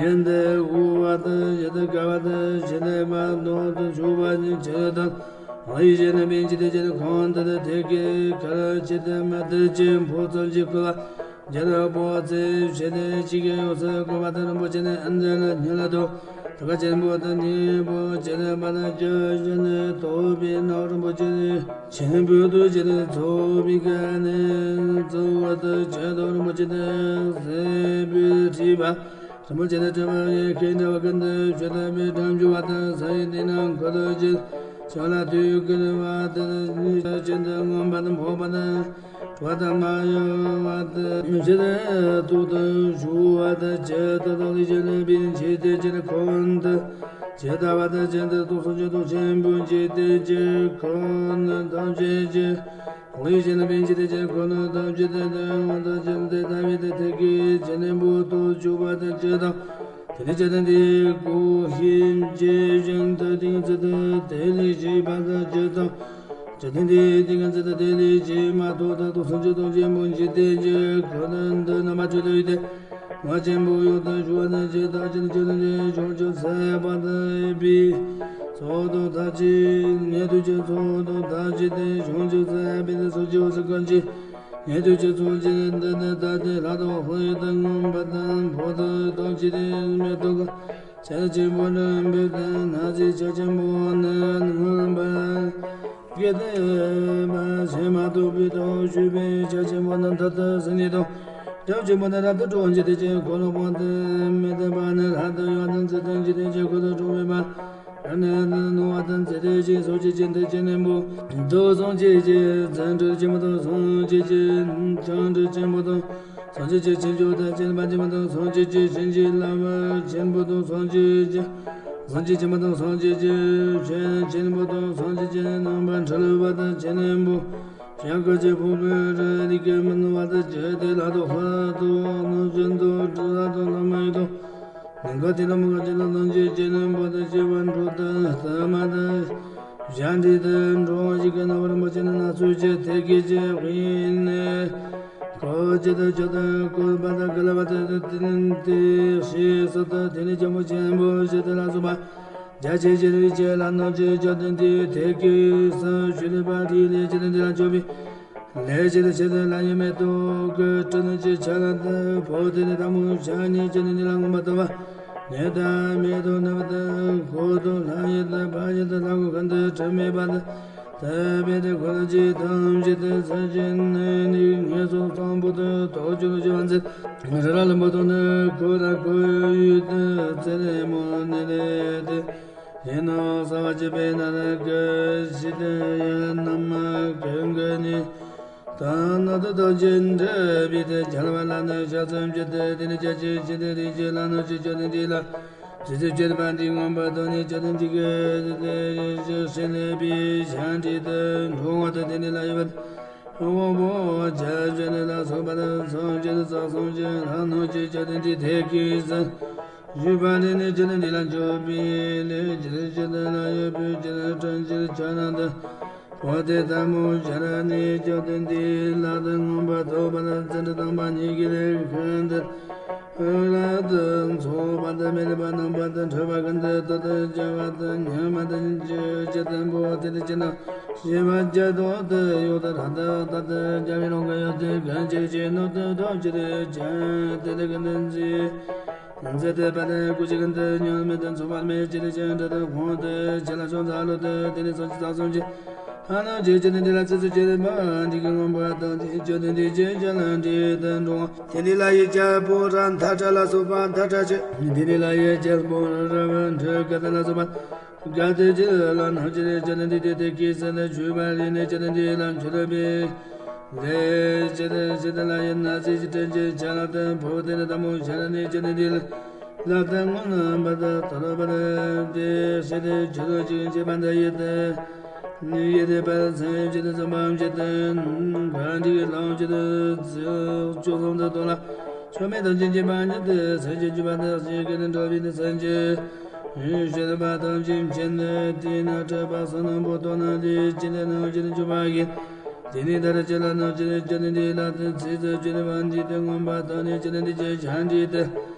ཡན་དེ་དབུ་བ་དེ་ཡི་དེ་དཀར་བ་དེ་ཞི་ལས་པ་དོན་དུ་འཇུག་པ་ཉིད་ཆེ་དང་། ལྷ་ཡི་ཞལ་ནི་པཎ་ཆེན་དེ་ཅན་ཁོང་དེ་དེ་དེ་ཀའི་ཁར་ཆེ་དེ་མི་དེ་ཅན་ཕོ་ཙམ་གྱི་ཀུ་ལ། རྒྱལ་པོ་ཚེ་ཕྱེད་དེ་ཅི་གེ་ཡོངས་སུ་བསྐོར་བ་དང་རིན་པོ་ཆེ་ནི་ཨིནྡྲ་ལ་ཉི་ལ་དོ། ཐུགས་ཀ་ཆེན་པོ་དང་སྙིང་པོ་ཆེ་ལ་པ་དང་བཅུ་བཞི་ནི་ཐོབ་པའི་ནོར་རིན་པོ་ཆེ་ཆེན་པོའི་དུ་ཆེ་ནི་ཚོགས་པའི་ཀ་ནི་གཙོ་བོ་དུ་ཆེ་དོ་རིན་པོ་ཆེ་ནི་སྲིད་པའི་ཁྲི་པ། རིན་པོ་ཆེ་ནི་དྲི་བ་ཡི་ཁའི་འདྲ་བ་ཀུན་ཏུ་བྱོན་ཏེ་མི་ཁྲམ་འཇུག་པ་དང་ས་ཡི་སྟེང་ན་འཁོར་དུ་ཅི། ཕྱག་ལ་དུས་ཀུན་བ་དང་ཉིད་ཅན་དུ་མངོན་པ་དང་འཕགས་པ་དང་། གྲོགས་དང་མ་ཡོང་བ་དང་ཕྱིར་ཐུག་ཏུ་ཞུགས་པ་དང་ཇི་ལྟར་དང་ལུས་ཅན་ནི་པཎ་ཆེན་དེ་ཅན་ཁོང་དུ། ཇི་ལྟ་བ་དང་ཇི་ལྟར་རྟོགས་སོ་ཇི་ལྟར་ཆེན་པོ་འཇིག་རྟེན་ཅན་ཁོང་དུ་ཐམས་ཅད་ཀྱི། ལུས་ཅན་ནི་པཎ་ཆེན་དེ་ཅན་ཁོང་དུ་ཐམས་ཅད་དེ་དོན་དང་ཇི་ལྟར་ལྟ་བའི་དེ་ཐེག་གི་ཇི་ནི་བོ་དུ་འཇུག་པ་དང་ཇི་ལྟར། དེ་ནས་ཇི་ལྟར་འདི་ཀོ་ཤིན་ཇི་བཞིན་དུ་ཏིང་ཚེ་དང་དེ་ལས་ཇི་བ་དང་ཇི་ལྟར། ཇི་ལྟར་འདི་ཏིང་ཚེ་དང་དེ་ལས་ཇི་མ་ཐོབ་དང་དུ་སངས་རྒྱས་དང་ཇི་མོ་འཇིག་རྟེན་གྱི་ཁོ་ན་འདི་རྣམ་པ་ཆོས་ལུས་ཏེ། ང་ཆེན་པོ་ཡོད་དང་ཞུ་བ་དང་ཇི་ལྟར་ཅི་ལྟར་ཅི་ལྟར་ཅི་བྱང་ཆུབ་སེམས་དཔའ་དང་པའི་ཚོགས་དང་ཐམས་ཅད་ཉན་ཐོས་ཀྱི་ཚོགས་དང་ཐམས་ཅད་དེ་བྱང་ཆུབ་སེམས་དཔའི་དེ་སོགས་ཀྱི་འོད་ཟེར་ཀུན་གྱིས། ཉན་ཐོས་ཀྱི་ཚོགས་ཀྱིས་འདི་ནི་ད་ལྟའི་ལྷ་དང་ལྷ་ཡི་དང་མངོན་པ་དང་འཕགས་དང་ཐམས་ཅད་དེ་མེ་ཏོག་གི་ཆར་ཆེན་པོ་ནི་འབེབས་དང་། སྣང་སྲིད་ཆར་ཆེན་པོ་ནི་མངོན་པར་བསྐྱེད་དེ་པ། བྱེ་མ་གཏོགས་པའི་ཐོག་ཞུས་པས། ཆར་ཆེན་པོ་ནི་མཐར་ཐུག་སེམས་ཉིད་དོ། སྐྱབས་ཆེན་པོ་ནི་རབ་ཏུ་སྤྲོ་བར་འགྱུར་ཏེ་ཀྱེ། འཁོར་ལོ་བར་དུ་མི་ལྡན་པ་ནི་རབ་ཏུ་གཡོ་དང་ཚིག་དང་ཇི་ལྟར་ཀྱང་འཁོར་དུ་སྤྲོ་བའི་བར། རབ་ཏུ་གནོང་བ་དང་ཚིག་དང་ཅི་སོགས་ཀྱི་ཅི་འདི་ཅི་ནན་པོ་དང་སངས་རྒྱས་ཀྱི་མཚན་འགྲེལ་ཆེན་པོ་དང་སངས་རྒྱས་ཀྱི་ཆོས་འགྲེལ་ཆེན་པོ་དང་། སངས་རྒྱས་ཀྱི་ཆོས་མཆོག་དང་བཅས་པ་ཆེན་པོ་དང་། སངས་རྒྱས་ཀྱི་བྱིན་གྱིས་བརླབས་པ་ཆེན་པོ་དང་། སངས་རྒྱས་ཀྱི་སངས་རྒྱས་ཆེན་པོ་དང་། སངས་རྒྱས་ཀྱི་ཆོས་ཆེན་པོ་དང་། སངས་རྒྱས་ཀྱི་རྣམ་པར་གྲོལ་བ་དང་ཆོས་ཉན་པོ། ཞིང་བཀོད་ཀྱི་ཕུང་པོའི་རིགས་ཀྱི་མི་སྣང་བ་དང་བཅས་ཏེ་ལ་དོགས་པ་དང་རྣམ་ཤེས་དང་དྲི་ཟ་དང་ལམ་མེ་དང་། ནམ་མཁའ་དེ་ལ་མི་དགའ་བྱེད་ལ་སངས་རྒྱས་ཀྱི་རྣམ་པ་དང་བཅས་པ་འགྲོ་དང་ལྟ་མ་དང་། བཞག་འདྲིས་དང་འགྲོ་བ་ཞིག་གི་རྣམ་པར་མི་བྱེད་ན་སྣ་ཚོགས་ཀྱི་ཐེག་གིས་ཀྱི་དབྱིངས་ནས་བཀོད་ཅི་ལྟར་ཆོས་དང་བཀོད་པ་དང་བཀོད་པ་དང་དེ་ནི་དེ་ཤེས་སོ། ད་དེ་ནི་སྤྱང་པོ་ཆེན་པོ་ཞེས་དེ་ལ་སོགས་པ་རྒྱ་ཆེ་ཞེས་བྱ་ལ་ནོར་གྱི་མཆོད་རྟེན་དེའི་ཐེག་གིས་སུ་ཞུ་ལས་པ་རིགས་ལས་ཀྱི་དེ་ལ་མཆོད་པའི་ལས་ཀྱི་ཆེད་དུ་ལྷ་ཡི་མེ་ཏོག་གི་སྤྲིན་གྱི་ཆ་ལ་དུ་ཕོག་སྟེ་ནི་དང་པོ་ཕྱག་གཉིས་ཀྱི་ནི་འདི་ལ་མངོན་པར་དོ་བ། ནི་དང་མེ་ཏོག་ནི་བ་དང་ཧོ་དང་ལྷ་ཡི་དང་བ་ཡི་དང་ལྷ་གོ་གན་དུ་དྲི་མེད་པ་དང་དུ་བེ་དེ་ཁོ་ལ་ཅི་ཐམས་ཅད་དུ་ཚར་གྱི་ནི་ནི་ངེས་སོ་གཙང་པོ་དུ་དོག་ཅུ་ལ་ཅི་བ་མཛད་རི་ར་ལ་མོ་དང་ནི་ཁོ་ར་ཁོ་ཡུལ་དུ་ཚེ་རེ་མོ་ནི་རེ་དེ། ཡིན་ནོ་སྲ་བ་བཅས་པའི་ནང་ན་གི་ཞི་དེ་ཡན་ནམ་གི་གི་ནི། ད་ནོ་དུ་དོ་ཅན་དྲི་བི་དེ་རྒྱལ་བ་ལ་ནི་ཞག་ཙམ་བཅད་དེ་དེ་ནི་རྒྱ་ཆེ་ཞི་དེ་རིགས་ཀྱི་ལ་ནོ་ཅི་ཅོ་དེ་འདི་ལ་ཅི་ཙི་བཅད་པ་འདི་མངོན་པར་དོ་ནི་ཅོ་དེ་འདི་གི་དེ་ཞི་ལེ་བི་ཞན་དྲི་དེ་འགྲོ་བ་དེ་དེ་ནི་ལ་ཡོད་པ། དབང་པོ་བརྒྱ་བྱིན་ལ་སོགས་པ་དང་ཚོགས་ཀྱི་རྩ་གསུམ་གྱི་ལྷ་རྣམས་ཀྱི་ཆོས་དེ་འདི་དེ་གིས་སུ་ཞུས་པ་ནི་ནི་ཆོས་དེ་འདི་ལ་འཇུག་པའི་ལས་ཀྱི་ཆོས་དེ་ལ་ཡོད་པའི་ཆོས་དྲན་གྱི་ཆོས་རྣམས་དང་། པོ་ཏི་དང་པོ་ཤ་ར་ནི་ཆོས་དེ་འདི་ལ་དང་མངོན་པར་རྟོགས་པ་དང་ཚུལ་ཁྲིམས་དང་པོ་ཉིད་ཀྱི་ལས་ཀུན་ཏུ་རབ་ཏུ་ཚོགས་པ་དང་མི་སླུ་བ་རྣམ་པ་དང་འཁྲུལ་པ་ཀུན་ཏུ་དུར་དང་བཅོམ་པ་དང་ཉོན་མོངས་དང་ཆོས་ཅན་དང་པོ་དེ་དེ་ཅི་ན། ཞེས་པ་བརྒྱ་སྟོང་དུ་ཡོད་དུ་རབ་ཏུ་བརྟག་ཏུ་བྱ་བའི་ལོངས་སྐུ་ཡོད་དེ་གང་ཅི་ཞིག་ནོར་དུ་ཐོབ་ཕྱིར་ཅན་དེ་ལས་ཀུན་ཏུ་མཛེས་མཛེས་ཏེ་པ་དང་སྐུ་ཅི་ཀུན་ཏུ་ཉོན་མེད་དུ་འཚོ་བར་མེད་ཅི་ལས་ཅན་དུ་དུ་ཁོང་དུ་ཅི་ལ་ཤོང་ཚ་ལོ་དུ་དེ་ནི་སོ་ཅི་ཚ་སོང་ཅི་ཧ་ན་ཅི་ཅི་ནི་འདི་ལ་ཚེ་ཚེ་ཅི་ནི་མ་འདི་གི་མངོན་པར་དང་དེ་ཅི་ནི་འདི་ཅི་ཅི་ལ་འདི་དུ་འགྲོ་དེ་ནི་ལ་ཡི་ཅ་པོ་ར་མཐའ་བྲལ་ལ་སོགས་པ་མཐའ་བྲལ་ཅི་འདི་ནི་ལ་ཡི་ཅ་པོ་ར་ར་བ་འདྲ་ག་དུ་ལ་སོགས་པ། ག་དེ་ཅི་ལ་ནང་ཅི་རེ་ཅི་ནི་འདི་དེ་དེ་ཀི་ས་ནི་ཞུ་བ་རེ་ནི་ཅི་ནི་འདི་ལ་འཆོལ་བའི་ལས་ཅི་དེ་ཅི་དེ་ལ་ཡི་ན་ཟི་ཅི་དྲན་ཅི་ཆ་ལ་དང་བོ་དེ་ནི་དམ་མོ་ཤ་ལ་ནི་ཅི་ནི་འདི་ལ་ལ་དང་མངོན་པ་དང་དོར་བ་དེ་ཞི་དེ་ཆོས་དོ་ཅི་ཅི་པ་འདི་ཡི་དེ་ཡི་དེ་པ་སེམས་ཅི་དེ་ཙམ་པ་ཅི་དེ་ག་འདི་ལོང་ཅི་དེ་ཅོ་ཙམ་དུ་དོ་ལ། ཆོས་མེད་དང་ཅི་མཁྱེན་པ་ཉིད་དུ་སེམས་ཅན་འཇུག་པ་དང་ཞིང་གི་ནི་འགྲོ་བའི་ནི་སེམས་ཅན་ཞེས་པ་ཐམས་ཅད་མཁྱེན་ནས་དེས་ན་འཕྲད་པ་བསོད་ནམས་པོ་དོ་ན་དེ་ཅི་ནས་ནང་ཅི་ནས་འཇུག་པ་ཡིན། དེ་ནི་ད་ར་ཅི་ལ་ནང་ཅི་ནས་ཅི་ནས་འདི་ལ་དེ་ཚིག་ཙམ་ཅི་ནས་པ་འདི་དེ་མངོན་པ་དང་ནི་ཅི་ནས་འདི་ཅི་ཆ་འདི་དེ་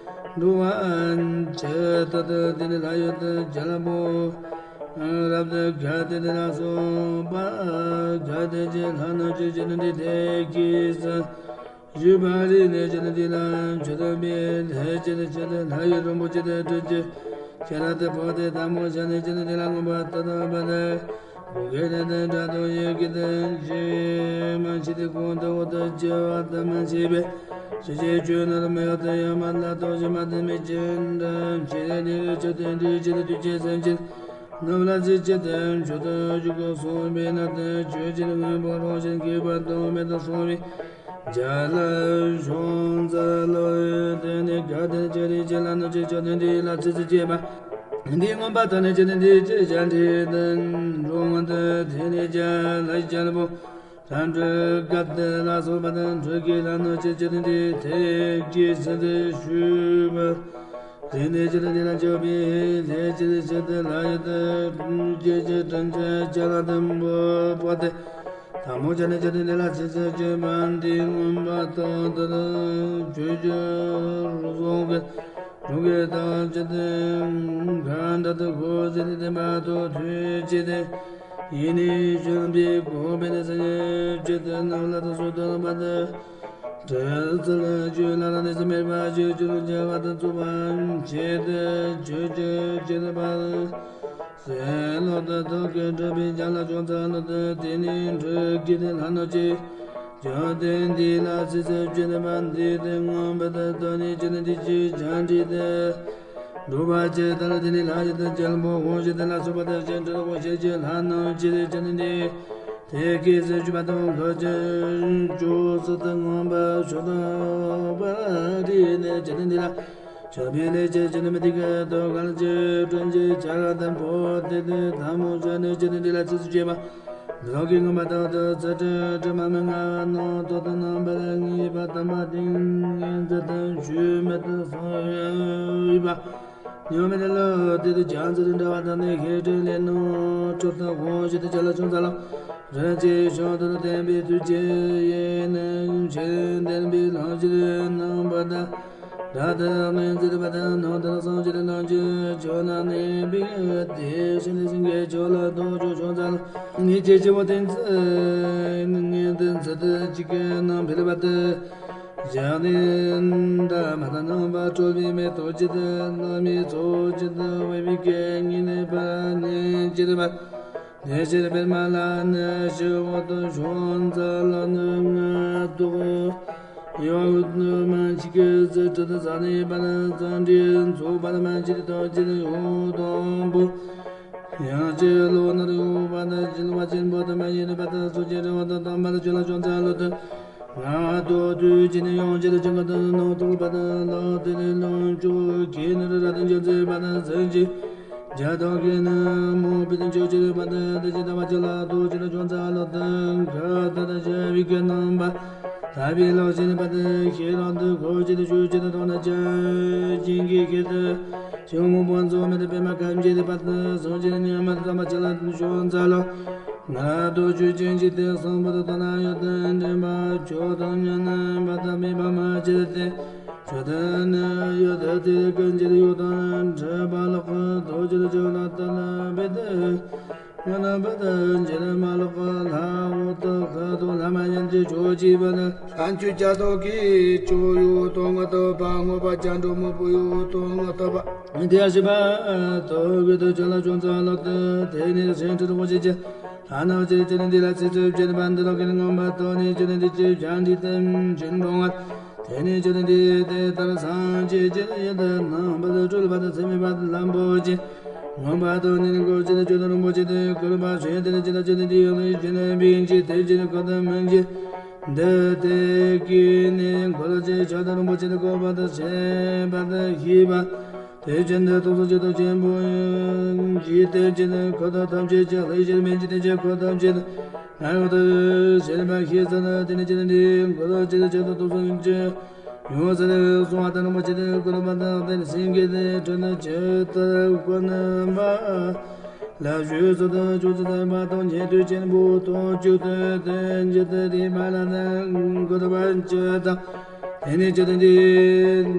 འགྲོ་བ་ཅི་ད་དེ་དེ་ནི་ལྷ་ཡོད་དེ་རྒྱལ་པོ་རབ་ཏུ་དགའ་སྟེ་དེ་ལ་སོགས་པ་དགའ་སྟེ་ཅི་ལྷ་ནང་ཅི་ཅི་ནས་འདི་དེ་ཀྱིས་སུ། ཞུས་པ་རེ་ནས་ཅི་ནི་འདི་ལ་མཆོད་པའི་ལྷས་ཅི་ནི་ཅི་ནི་ལྷ་ཡི་རིན་པོ་ཆེ་དེ་སྤྲུལ་གྱི་ཁྱེད་རང་དེ་བོ་དེ་དམ་མོ་ཤ་ནི་ཅི་ནི་འདི་ལ་མངོན་པར་དོ་དམ་པ་ནི་བུ་གེ་ནི་དེ་འདྲ་དོ་ཡི་གེ་དེ་ཞེས་མ་མཆིས་ཏེ་གོང་དུ་འོག་ཏུ་སྐྱེ་བ་དམ་མ་མཆིས་པས་ཞི་བྱེད་ཆོས་ནི་མི་ཡོད་དེ་ཡང་མ་ལ་དོ་ཞི་མ་དེ་མི་ཅི་འདྲ་མཆིས་ཏེ་ནི་ཆོས་དེ་འདི་ཅི་ནི་དུས་ཀྱི་སེམས་ཅན། རྣམས་ལ་ཚིག་གཅིག་དང་མཆོག་ཏུ་བཞུགས་གསུངས་པས་ན། དེ་ཆོས་ཀྱི་སྔོན་པོ་རང་བཞིན་གྱིས་པ་དང་མེད་དུ་སོང་བའི་རྒྱ་ལ་ཤོང་ཙ་ལོ། དེ་ནི་ག་དེ་ཅི་རིགས་ཅི་ལ་ནི་ཅི་ཆོས་དེ་འདི་ལ་ཚིག་ཚིག་བཅད་པ་འདི་མངོན་པར་དོན་ནི་ཅི་ནི་འདི་ཅི་བྱ་འདི་དང་འགྲོ་འོང་དུ་དེ་ནི་རྒྱ་ལ་རྒྱལ་པོ། ལྷ་འཕྲུལ་དཀར་དེ་ལ་སོགས་པ་དང་འཕྲུལ་གྱི་ལྷ་རྣམས་ཀྱི་ཅི་ནི་འདི་ཐེག་གིས་ཟིན་ཏེ་ཞུས་པ། དེ་ནས་ཅི་ནི་འདི་ལ་འཇུག་པའི་ལས་ཅི་ནི་ཅི་དེ་ལ་ཡོད་དེ་ཀྱི་ཅི་དྲན་ཅི་ཅ་ལ་དམ་པོ་པོ་དེ། དམ་མོ་ཅ་ནི་ཅི་ནི་འདི་ལ་ཚིག་ཚིག་བཅད་པ་འདི་མངོན་པར་དོན་དུ་ཆོས་ཀྱི་རང་གི་གྲོང་ཁྱེར་དང་ཅི་དེ་གང་འདྲ་དུ་ཁོ་ཟེར་ནི་དེ་མ་གཏོགས་དུས་ཅི་དེ། ཡིན་ནི་བྱོན་པའི་གོ་འཕེལ་ནི་སེམས་ཅན་ཅི་ལྟར་རྣམས་ལ་དུ་སོགས་དོན་པ་དེ། དྲི་ཚུལ་ཆོས་ལ་རང་ནས་སུ་མེད་པ་ཆོས་ཆོས་རང་རྒྱལ་བ་དང་རྫོགས་པ་ཆེད་དུ་ཆོས་ཀྱི་ཆེད་པ་སེམས་ལོག་ཏུ་ཐོག་གི་གྲུབ་པའི་བྱ་ལ་ཅུང་ཙམ་ལོག་ཏུ་དེ་ནས་འགྲོ་གི་དེ་ལྷ་ནོ་ཅི། ཇོ་དེ་འདི་ལ་སྲིད་ཚེ་བཅུ་ནི་མ་འདི་དེ་ངང་པ་དང་དོན་ནི་ཅི་ནི་འདི་ཅི་བྱ་འདྲི་དེ། འགྲོ་བ་ཅི་ལྟར་དེ་ནི་ལྷ་ཡི་དང་རྒྱལ་པོ་ཧོ་ཞི་དེ་ལ་སོགས་པ་དང་ཅི་འདྲ་ཧོ་ཞི་ཅི་ལྷ་རྣམས་ཅི་རེ་ཅི་ནི་འདི། དེ་སྐད་ཟེར་བཅུ་པ་དང་ཁ་ཅན་ཅོ་སི་ཏི་ངང་པ་ཆོ་དང་པ་རི་ནས་ཅི་ནི་འདི་ལ། ཆོ་བི་ལེ་ཅི་ཅི་ནི་མི་དི་ཀ་དོ་ག་ལ་ཅི་ཀྲན་ཅི་ཆ་ག་དང་པོ་དེ་དེ་ཐ་མོ་ཅི་ནི་ཅི་ནི་འདི་ལ་ཚི་སུ་ཅེ་མ། འདི་ལོ་གི་ངང་པ་དང་དུ་ཚི་ཏྲི་ཏྲི་མ་མི་ང་ནོ་དོ་དང་རྣམ་པར་ངེས་པ་དམ་པ་ཏིང་ངེ་འཛི་དང་ཞུ་མི་དུ་སོང་ཡོད་པ། ཉོན་མོངས་ལ་དེ་དུ་བྱང་ཚུལ་འདྲ་བ་དང་ནི་ཤེས་སྒྲིབ་ལས་རྣམ་གྲོལ་དང་དབང་བཞི་དུ་བྱ་ལ་ཆུང་ཙག་ལ། རིན་ཆེན་ཤིང་དུ་བསྟན་པའི་ཚུལ་གྱི་ཡེ་ནས་ཆེར་ལྡན་པའི་ལམ་གྱི་རྣམ་པ་དང་། སྒྲ་དང་སྨན་མཛད་པ་དང་ནང་དུ་སངས་རྒྱས་ལམ་གྱི་ཆོས་རྣམས་ནི་བི་དེ་བཞིན་དུ་སེང་གེ་ཆོས་ལ་རྟོག་ཆོས་ཆུང་ཙག་ལ། ངེས་ཀྱི་སྤྱི་བོ་སྟེང་ཚུལ་ངེས་དུ་མཛད་དུ་གཅིག་གི་རྣམ་འཕེལ་བ་དུ། ཞག་ནི་འདྲ་མ་དང་རྣམ་པ་གྲོལ་བའི་མེ་ཏོག་ཅི་དང་བླ་མའི་ཚོགས་ཅི་དང་འོད་པའི་སྐད་སྙན་པ་ནི་ཅི་རིག་པ། དེ་ཕྱིར་པདྨ་ལ་ནི་ཞི་བོ་དང་ཤོང་ཙ་ལ་ནི་ང་ཏོག་ཡོག་ཏུ་མ་ཅི་ཀི་ཙི་ཏྲི་ཏི་ས་ནི་པ་ན་ཙ་འདྲི་ཚོགས་པ་མ་ཅི་ཏོ་ཅི་ཡོ་དོམ་པོ། ཡང་ཅི་ལོ་ནར་ཡོ་བ་ད་ཅི་ལོ་བ་ཅན་པོ་ད་མ་ཡིན་པ་ད་སོ་ཅི་རི་བ་ད་དམ་པ་ད་ཅི་ལ་ཅོང་ཙ་ལོ་ད། ང་ཏོ་དུས་ཅི་ནི་ཡོང་ཅི་ལ་ཅི་ག་ད་ནོ་ཏོ་པ་ད་ལ་དེ་ནི་ལོང་ཅོ་ཁྱེད་ནི་ར་ད་ཅི་ཙེ་བ་ད་ཟན་ཅི། ཇ་དོ་གི་ནི་མོ་པི་ད་ཅོ་ཅི་རི་བ་ད་ད་ཅི་ད་བ་ཅི་ལ་ཏོ་ཅི་ལ་ཅོང་ཙ་ལོ་ད་ག་ད་ད་ཅི་བི་ག་ནམ་པ། ཐ་བི་ལོ་ཅི་ནི་པ་ད་ཤེས་རང་དུ་ཁོ་ཅི་ད་ཞུ་ཅི་ད་དོ་ན་ཅ་ཅི་གི་ཁྱེད་ད། ཞིང་མོ་པོ་ཚོ་མེ་ཏི་པེ་མ་ཁམ་ཅི་ཏི་པ་ཏི་སོ་ཅི་ནི་ཉ་མ་ཏི་ཏ་མ་ཅི་ལ་ཤོང་ཚ་ལོ། ང་ཏོ་ཆུ་ཅན་ཅི་ཏི་སོང་པ་ཏི་ཏོ་ན་ཡོ་ཏན་ཏན་པ་ཆོ་ཏོ་ཉ་ན་པ་ཏ་མི་པ་མ་ཅི་ཏི་ཆོ་ཏན་ནི་ཡོ་ཏ་ཏི་ཀན་ཅི་ཏི་ཡོ་ཏན་ཁྲི་པ་ལོ་ཁ་ཏོ་ཅི་ཏི་ཅོ་ལ་ཏ་ལ་བེ་ཏི། ང་ན་བ་དང་འཇིགས་མ་ལོག་པ་ལྷ་འོ་ཏོ་ཁ་ཏོ་ལྷ་མ་ཡན་གྱི་ཆོས་ཀྱི་བ་ན། ལྷན་ཅུ་བྱ་ཏོ་གི་ཅོ་ཡོ་ཏོ་ང་ཏོ་པ་ངོ་པ་ཅན་འགྲོ་མོ་པོ་ཡོ་ཏོ་ང་ཏོ་པ། དེ་ཡ་ཤི་པ་ཏོ་གི་ཏོ་ཅོ་ལ་ཅོ་ཙ་ལོ་ཏོ་དེ་ནི་སེང་ཁྲི་རོ་ཅི་ཅི། ལྷ་ན་ཅི་ཅི་ནི་འདི་ལ་ཚི་ཚུ་ཅི་ནི་བན་དི་ལོ་གི་ནི་ངོ་མ་ཏོ་ནི་ཅི་ནི་འདི་ཅི་བྱ་འདི་ཏམ་ཅི་འགྲོ་ང་། དེ་ནས་ཅི་ནི་འདི་དེ་ལྟར་སངས་རྒྱས་ཀྱི་ཡོན་ཏན་རྣམ་པར་གྲོལ་བ་དང་ཚད་མེད་པ་ལམ་པོ་ཆེ། མངོན་པ་དང་ནི་གོ་ཅི་ནི་ཆོས་དང་རིན་པོ་ཆེ་དང་གུ་རུ་པ་ཆོས་དེ་ནི་ཅི་ལ་ཅི་ནི་འདི་ཡོད་ནི་ཅི་ནི་བིན་ཅི་དེ་ཅི་ནི་ཁོ་དང་མིན་ཅི། འདི་དེ་ཀི་ནི་གུ་རུ་ཆེ་ཆོས་དང་རིན་པོ་ཆེ་དང་གོ་བ་དང་ཆེ་བ་དང་ཤེས་པ། དེ་ཅི་ནི་ཐུགས་སུ་ཆེ་དང་ཆེན་པོ་ཡིན་ཅི་དེ་ཅི་ནི་ཁོ་དང་ཐམས་ཅད་ཅི་ལྷའི་ཕྱིར་མིན་ཅི་དེ་ཅི་ཁོ་ཐམས་ཅད། ང་ཡོད་དུ་ཤེས་པ་ཤེས་ཚར་ན་དེ་ནི་ཅི་ནི་འདི་གོ་ལ་ཅི་ནི་ཅི་ནི་ཐུགས་སུ་ཡོད་ཅི། ཡོད་ཟེར་གསུང་བ་ལྟར་རིན་པོ་ཆེ་དེ་ཀུན་ལ་པ་དང་དེ་ནི་སེང་གེ་དེ་ཁྲོད་ནི་ཇི་ལྟར་ཀུན་པ་ལ་ཞུས་སུ་དང་ཆོས་ཚུལ་དང་པ་དང་ཉན་ཐོས་ཆེན་པོ་དང་བཅུ་དེ་དེ་འཇི་ལྟར་དེ་མ་ལ་དང་གོ་ལ་པ་ཅི་དང་དེ་ནི་ཅི་དང་དེ་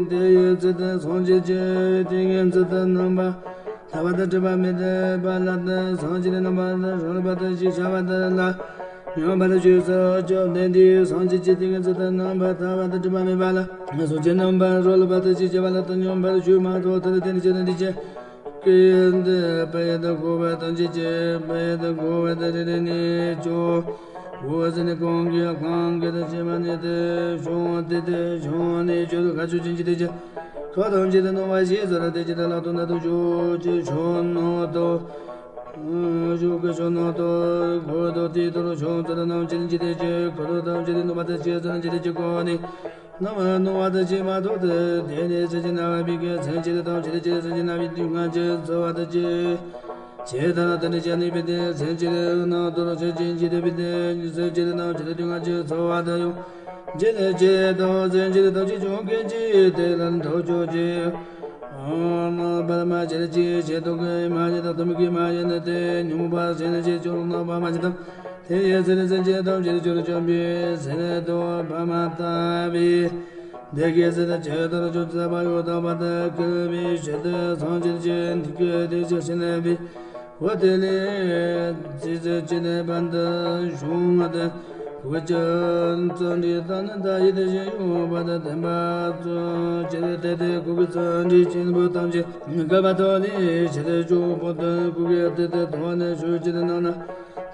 དེ་ཡི་ཚུལ་དང་སངས་རྒྱས་ཀྱི་ཏིང་ངེ་འཛིན་དང་རྣམ་པ། ཐ་བ་དང་སྒྲིབ་པ་མེད་པ་ལ་དང་སངས་རྒྱས་རྣམ་པར་གྲོལ་བ་དང་ཞེས་བྱ་བ་དེ་ལ་སྙོམས་པར་ཞུགས་སོ། བཅོམ་ལྡན་འདས་སངས་རྒྱས་ཀྱི་ཏིང་ངེ་འཛིན་དང་རྣམ་པ་ཐ་བ་དང་སྒྲིབ་པ་མེད་པ་ལ་སངས་རྒྱས་རྣམ་པར་གྲོལ་བ་དང་ཞེས་བྱ་བ་ལ་དང་སྙོམས་པར་ཞུགས་མ་ཐོབ་ཐར་ཏེ་ནི་ཅི་དང་འདི་ཅི་སྐད་དུ་པ་ཡི་དང་གོ་བ་དང་ཅི་ཅི་པ་ཡི་དང་གོ་བ་དང་རེ་རེ་ནས་ཅོ། འོ་ཟེར་ནས་གང་གིས་གང་གིས་དང་ཕྱི་མ་ནས་དེ་བྱུང་སྟེ་དེ་བྱུང་ནས་ཆོས་དང་ཁ་ཆོས་ཅན་གྱི་དེ་ཅི། ཁོ་ཐམས་ཅད་དུ་སྣང་བ་ཞེས་ཟེར་དེ་ཅི་དང་ལ་དོན་དུ་ཆོས་ཀྱི་ཆོས་རྣམས་དང་། ཆོས་ཀྱི་ཆོས་རྣམས་དང་འཁོར་དང་དེ་ལྟར་ཕྱོགས་བཅུ་དུ་རྣམ་མཁྱེན་གྱི་དེ་ཅི་འཁོར་དང་ཐམས་ཅད་དུ་སྣང་བ་དང་ཞེས་ཟེར་ཅི་དེ་ཅི་གོ་ནས། རྣམ་པར་སྣང་བ་དང་ཕྱི་མ་ཐོབ་སྟེ། དེ་ནས་སེམས་ཅན་རྣམ་པ་བི་ཀའི་སེམས་ཅན་ཐམས་ཅད་ཀྱི་སེམས་ཅན་རྣམ་པའི་སྡུག་བསྔལ་གྱི་ཚོར་བ་དང་བཅས། ཇི་ལྟར་དེ་ནི་ཅི་ནི་བི་དེ་སེམས་ཅན་རྣམས་དང་སེམས་ཅན་གྱི་དེ་བི་དེ་སེམས་ཅན་རྣམས་ཀྱི་སྡུག་བསྔལ་གྱི་ཚོར་བ་དང་ཡང་། ཇི་ལས་ཇི་ལྟར་སེམས་ཅན་ཐམས་ཅད་བྱུང་གི་ཅི་དེ་ལ་ཐོབ་ཆོག་ཅི། ཨོ་མ་པ་མ་ཇི་ལས་ཅི་ཞེས་ཐོག་གི་མ་ཡིན་དང་ཐོག་མིན་གྱི་མ་ཡིན་ནི་དེ་ཉོན་མོངས་པ་སེམས་ཅན་ཅི་ཆོག་རྣམ་པ་མ་ཇི་ལྟར། དེ་ཡི་ཚེ་ནི་སེམས་ཅན་ཐམས་ཅད་ཆོས་ལ་བྱམས་པའི་ཚེ་ལས་དོ་བ་མ་ལྟ་བུའི། བདེ་དགེ་ཟད་ཇི་ལྟར་ཆོས་ཟད་པ་ཡོད་དམ་པ་དག་གི་བའི་ཕྱིར་དུ་སངས་རྒྱས་ཀྱི་འདི་སྐད་དེ་ཅི་ཞིག་ནས་པའི། འོ་དེ་ལས་ཚེ་ཟད་ཅི་ནས་བན་དུ་བྱུང་བ་དེ། གུ་གེ་ཅན་ཙན་དྲི་ཏ་ནི་ད་ཡི་དེ་ཞིང་ཡོད་པ་དང་ལྡན་པ་ཙོ་ཅི་རི་ཏེ་ཏེ་གུ་གེ་ཙན་དྲི་ཆེན་པོ་ཐམས་ཅད་བཀབ་པ་ཐོ་ལི་ཞི་རི་ཅོ་པོ་ཏི་གུ་གེ་ཏེ་ཏེ་ཐོ་ནི་ཞུ་ཅི་རི་ནང་ན་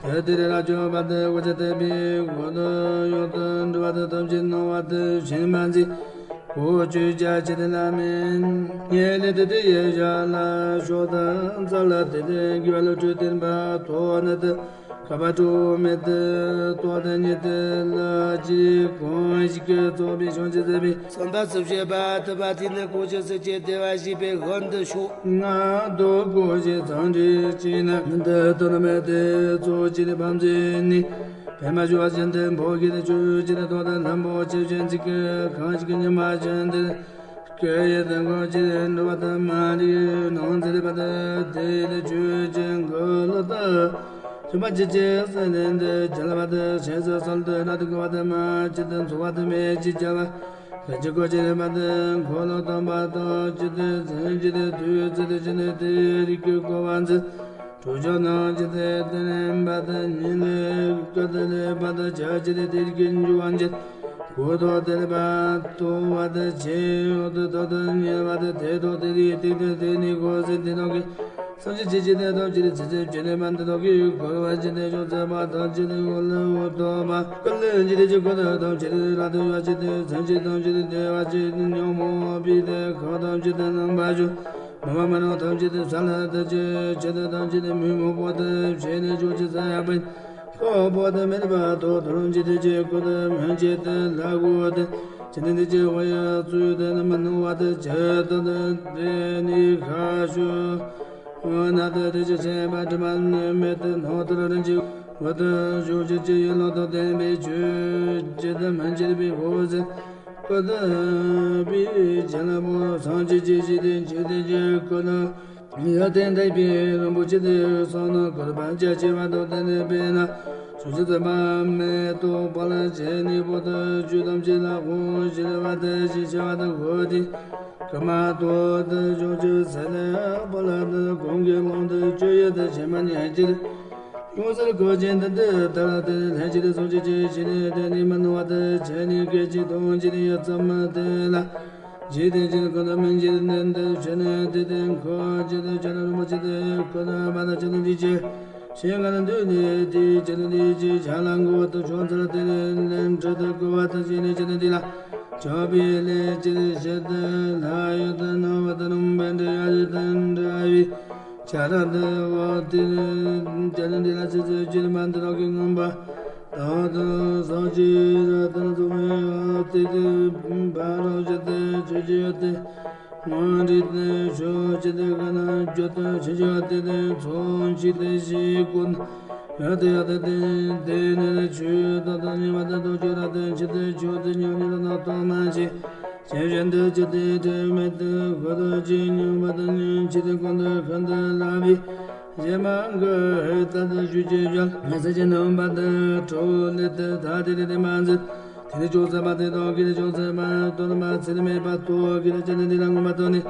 ཏེ་ཏེ་རི་ར་ཅོ་པ་ཏི་གུ་ཅི་ཏེ་པི་གུ་ཏི་ཡོ་ཏི་འདྲི་བ་ཏི་ཐམས་ཅད་སྣང་བ་ཏི་ཞིང་མ་འཛི་གོ་ཅུ་ཅ་ཅི་རི་ལ་མི་ཉེ་ལི་ཏི་ཏི་ཡེ་ཞ་ལ་ཤོ་ཏི་ཙ་ལ་ཏི་ཏི་གི་བ་ལ་ཅུ་ཏི་པ་ཐོ་ནི་ཏི། ཁ་བ་ཀྲོ་མེ་ཏི་ཏོ་ཏི་ཉི་ཏི་ལ་ཅི་གོང་ཞིག་གི་ཚོགས་པའི་བྱུང་ཅི་ཟེར་བའི་བསམ་པ་སུ་བྱེད་པ་ཏི་པ་ཏི་ནི་གོ་ཅི་སི་ཅི་ཏེ་བ་ཞིག་པའི་ཧོན་ཏི་ཤོ་ང་དོ་གོ་ཞི་ཚང་ཏི་ཅི་ནི་ཏི་ཏི་ནི་མེ་ཏི་ཚོ་ཅི་ནི་བམ་ཅི་ནི་བེ་མ་ཞུ་བ་ཅན་ཏི་འབོ་གི་ནི་ཅུ་ཅི་ནི་ཏོ་ཏི་ལམ་པོ་ཅི་ཅན་ཅི་གི་གང་ཞིག་གི་ཉི་མ་ཅན་ཏི། སྐད་ཡིག་དང་གོ་ཅི་འགྲོ་བ་དང་མ་རིག་ནང་ཚེ་རིག་པ་དང་དེ་ལས་ཆོས་ཅན་གོ་ལོ་དང་ཆུ་མ་ཅི་ཅི་སེ་ལེན་དེ་རྒྱལ་བ་དང་ཞེས་སུ་གསོལ་དུ་ར་དང་གོ་བ་དང་མ་ཅི་དང་འཚོ་བ་དང་མེད་ཅི་བྱ་བ་ག་ཅི་གོ་ཅི་རིག་པ་དང་གོ་ལོ་དང་པ་དང་ཅི་དང་ཚན་ཅི་དང་དུས་ཚེ་དང་ཅི་ནས་དེ་རིག་གི་གོ་བ་མཛད། དྲུག་ཅུ་ནང་ཅི་སྟེ་དེ་ལེན་པ་དང་ཉིན་ལས་ཀ་དེ་ལས་པ་དང་བྱ་ཅི་སྟེ་དེ་རིགས་ཀྱི་འཇུ་བ་འཇལ། གོ་ཐོག་དེ་ལས་པ་ཐོ་བ་དང་ཆེ་འོ་དོ་ཐོག་དང་ཉེ་བ་དང་དེ་ཐོག་དེ་རིགས་དེ་དེ་དེ་ནི་གོ་སེ་དེ་ཐོག་གི་སངས་རྒྱས་ཅི་ཅི་དེ་ཐོག་ཅི་རིགས་ཚེ་ཚེ་བྱེད་ལས་པ་འདི་ཐོག་གི་གོ་བ་ཅི་སྟེ་ཤོག་ཚེ་པ་ཐོག་ཅི་སྟེ་འོ་ལ་འོ་ཐོག་པ་ཀ་ལ་ཅི་སྟེ་ཅི་གོ་ཐོག་ཐོག་ཅི་སྟེ་ར་ཐོག་ཡ་ཅི་སྟེ་སངས་རྒྱས་ཐོག་ཅི་སྟེ་དེ་བ་ཅི་སྟེ་ཉོ་མོ་པི་དེ་ཁོ་ཐོག་ཅི་སྟེ་རྣམ་པ་ཞུ། མ་བ་མ་ནོ་ཐམས་ཅད་དུ་ས་ལ་དུ་ཅི་ཆེ་དུ་ཐམས་ཅད་དུ་མི་མོ་པོ་དུ་བྱེད་ནས་ཇོ་ཅི་ས་ཡ་པན་ཁོ་པོ་དུ་མེད་པ་དོ་དུ་རུང་ཅི་དུ་ཅི་ཀུ་དུ་མན་ཅི་དུ་ལ་གུ་དུ་ཅི་ནི་དུ་ཅི་བ་ཡ་ཙུ་དུ་ནི་མ་ནུ་བ་དུ་ཅི་དུ་དུ་དེ་ནི་ཁ་ཤུ་ན་དུ་དུ་ཅི་ཆེ་བ་དུ་མ་ནི་མེད་དུ་ནོ་དུ་རུ་རུང་ཅི་བ་དུ་ཇོ་ཅི་ཅི་ཡི་ལོ་དུ་དེ་བའི་ཆུ་ཅི་དུ་མན་ཅི་དུ་བའི་གོ་ཟེ། ཀུན་ཏུ་བི་བྱིན་རླབས་པོ་སངས་རྒྱས་ཀྱི་ཞི་བདེ་འཇིག་རྟེན་གྱི་ཀུན་ཏུ་ཡ་དེ་འདས་པའི་རིན་པོ་ཆེ་དེ་བསམ་ན་གུ་རུ་པ་ཅག་ཆེ་བ་དང་ལྡན་པས་ན་ཕྱོགས་བཅུ་ཚང་མ་མེ་ཏོག་པ་ལ་བྱེད་ནི་པོ་དུ་ཆོས་ཐམས་ཅད་ལ་དབང་ཞི་བ་དེ་ཞི་བྱ་བ་དུ་གོ་དེ་ཀ་མ་ཏོག་དུ་ཕྱོགས་བཅུ་ཚེ་ལས་པ་ལ་དུ་གོང་གི་ལོང་དུ་ཆོས་ཡོད་དུ་བྱེད་མ་ཉན་ཅིར། ཡོངས་སུ་གོ་ཅན་དུ་འདི་ལྟར་དེ་ལྷན་ཅིག་ཏུ་སོང་ཅི་ཅི་ཞི་ནས་དེ་ནི་མ་ནུ་བ་དུ་བྱས་ནས་སྐད་ཅིག་དང་ཅི་ནི་ཡ་ཙམ་དེ་ལ་ཇི་དེ་ཅིར་ཀུན་ཏུ་མན་ཇི་ནན་དུ་བྱས་ནས་དེ་དེ་འཁོར་ཇི་དེ་ཅི་ནི་རིན་པོ་ཆེ་དེ་ཀུན་ཏུ་བ་དུ་ཅི་ནི་དེ་ཅི་ཞིང་ང་འདུས་ནས་དེ་ཅི་ནི་དེ་ཅི་བྱ་ལ་མགོ་དུ་ཕྱོགས་ཚར་དེ་ནི་ལན་ཁྲི་དུ་ཀུ་བ་དུ་ཅི་ནི་ཅི་ནི་དེ་ལ་ཆོག་པའི་ལས་ཅི་ནི་ཞི་དུ་ལྷ་ཡུལ་དུ་ནོ་བ་དུ་རུང་བན་དུ་ཡ་ཡུལ་དུ་འདྲ་བའི། ཆ་ར་དུ་བ་ཏི་རི་ཅ་ནི་འདི་ལ་ཚེ་ཚེ་ཅི་རི་མ་འདི་རོ་གི་ངོམ་པ་དང་དུ་སོ་ཅི་ར་དུ་ཚོ་མི་ཡོ་ཏི་དི་བ་རོ་ཅི་དི་ཅི་ཅི་ཡོ་ཏི་ངོ་རི་དི་ཤོ་ཅི་དི་ག་ན་ཇོ་ཏི་ཅི་ཅི་ཡོ་ཏི་དི་ཚོ་ཅི་དི་ཤི་ཀུན་ཡོ་ཏི་ཡོ་ཏི་དི་དི་ནི་རི་ཆུ་དོ་དོ་ཉི་མ་དི་དོ་ཅོ་ར་དི་ཅི་དི་ཅོ་དི་ཉོ་ཉི་ར་ནོ་ཏོ་མ་ཅི། ཅེས་བཞིན་དུ་ཅི་སྟེ་དྲི་མེད་དུ་ཁོ་ཐག་ཅི་སྙོམས་པ་དང་སྙོམས་ཅི་སྟེ་ཀུན་ཏུ་ཤིན་ཏུ་ལྷག་པའི་ཞེས་མ་གི་ཧེ་ཏ་དུ་ཞུ་ཅེས་བྱ་ལ་ས་ཅི་ནམ་པ་དུ་གྲོ་ལེ་དུ་ད་དེ་རེ་དེ་མ་འཛིན། དེ་ནི་ཅུང་ཟད་པ་དེ་དང་གི་ནི་ཅུང་ཟད་པ་དོར་མ་ཚེ་རིང་མེད་པ་ཏོ་གི་ནི་ཅི་ནི་དེ་ལ་ངོ་མ་ཏོ་ནི་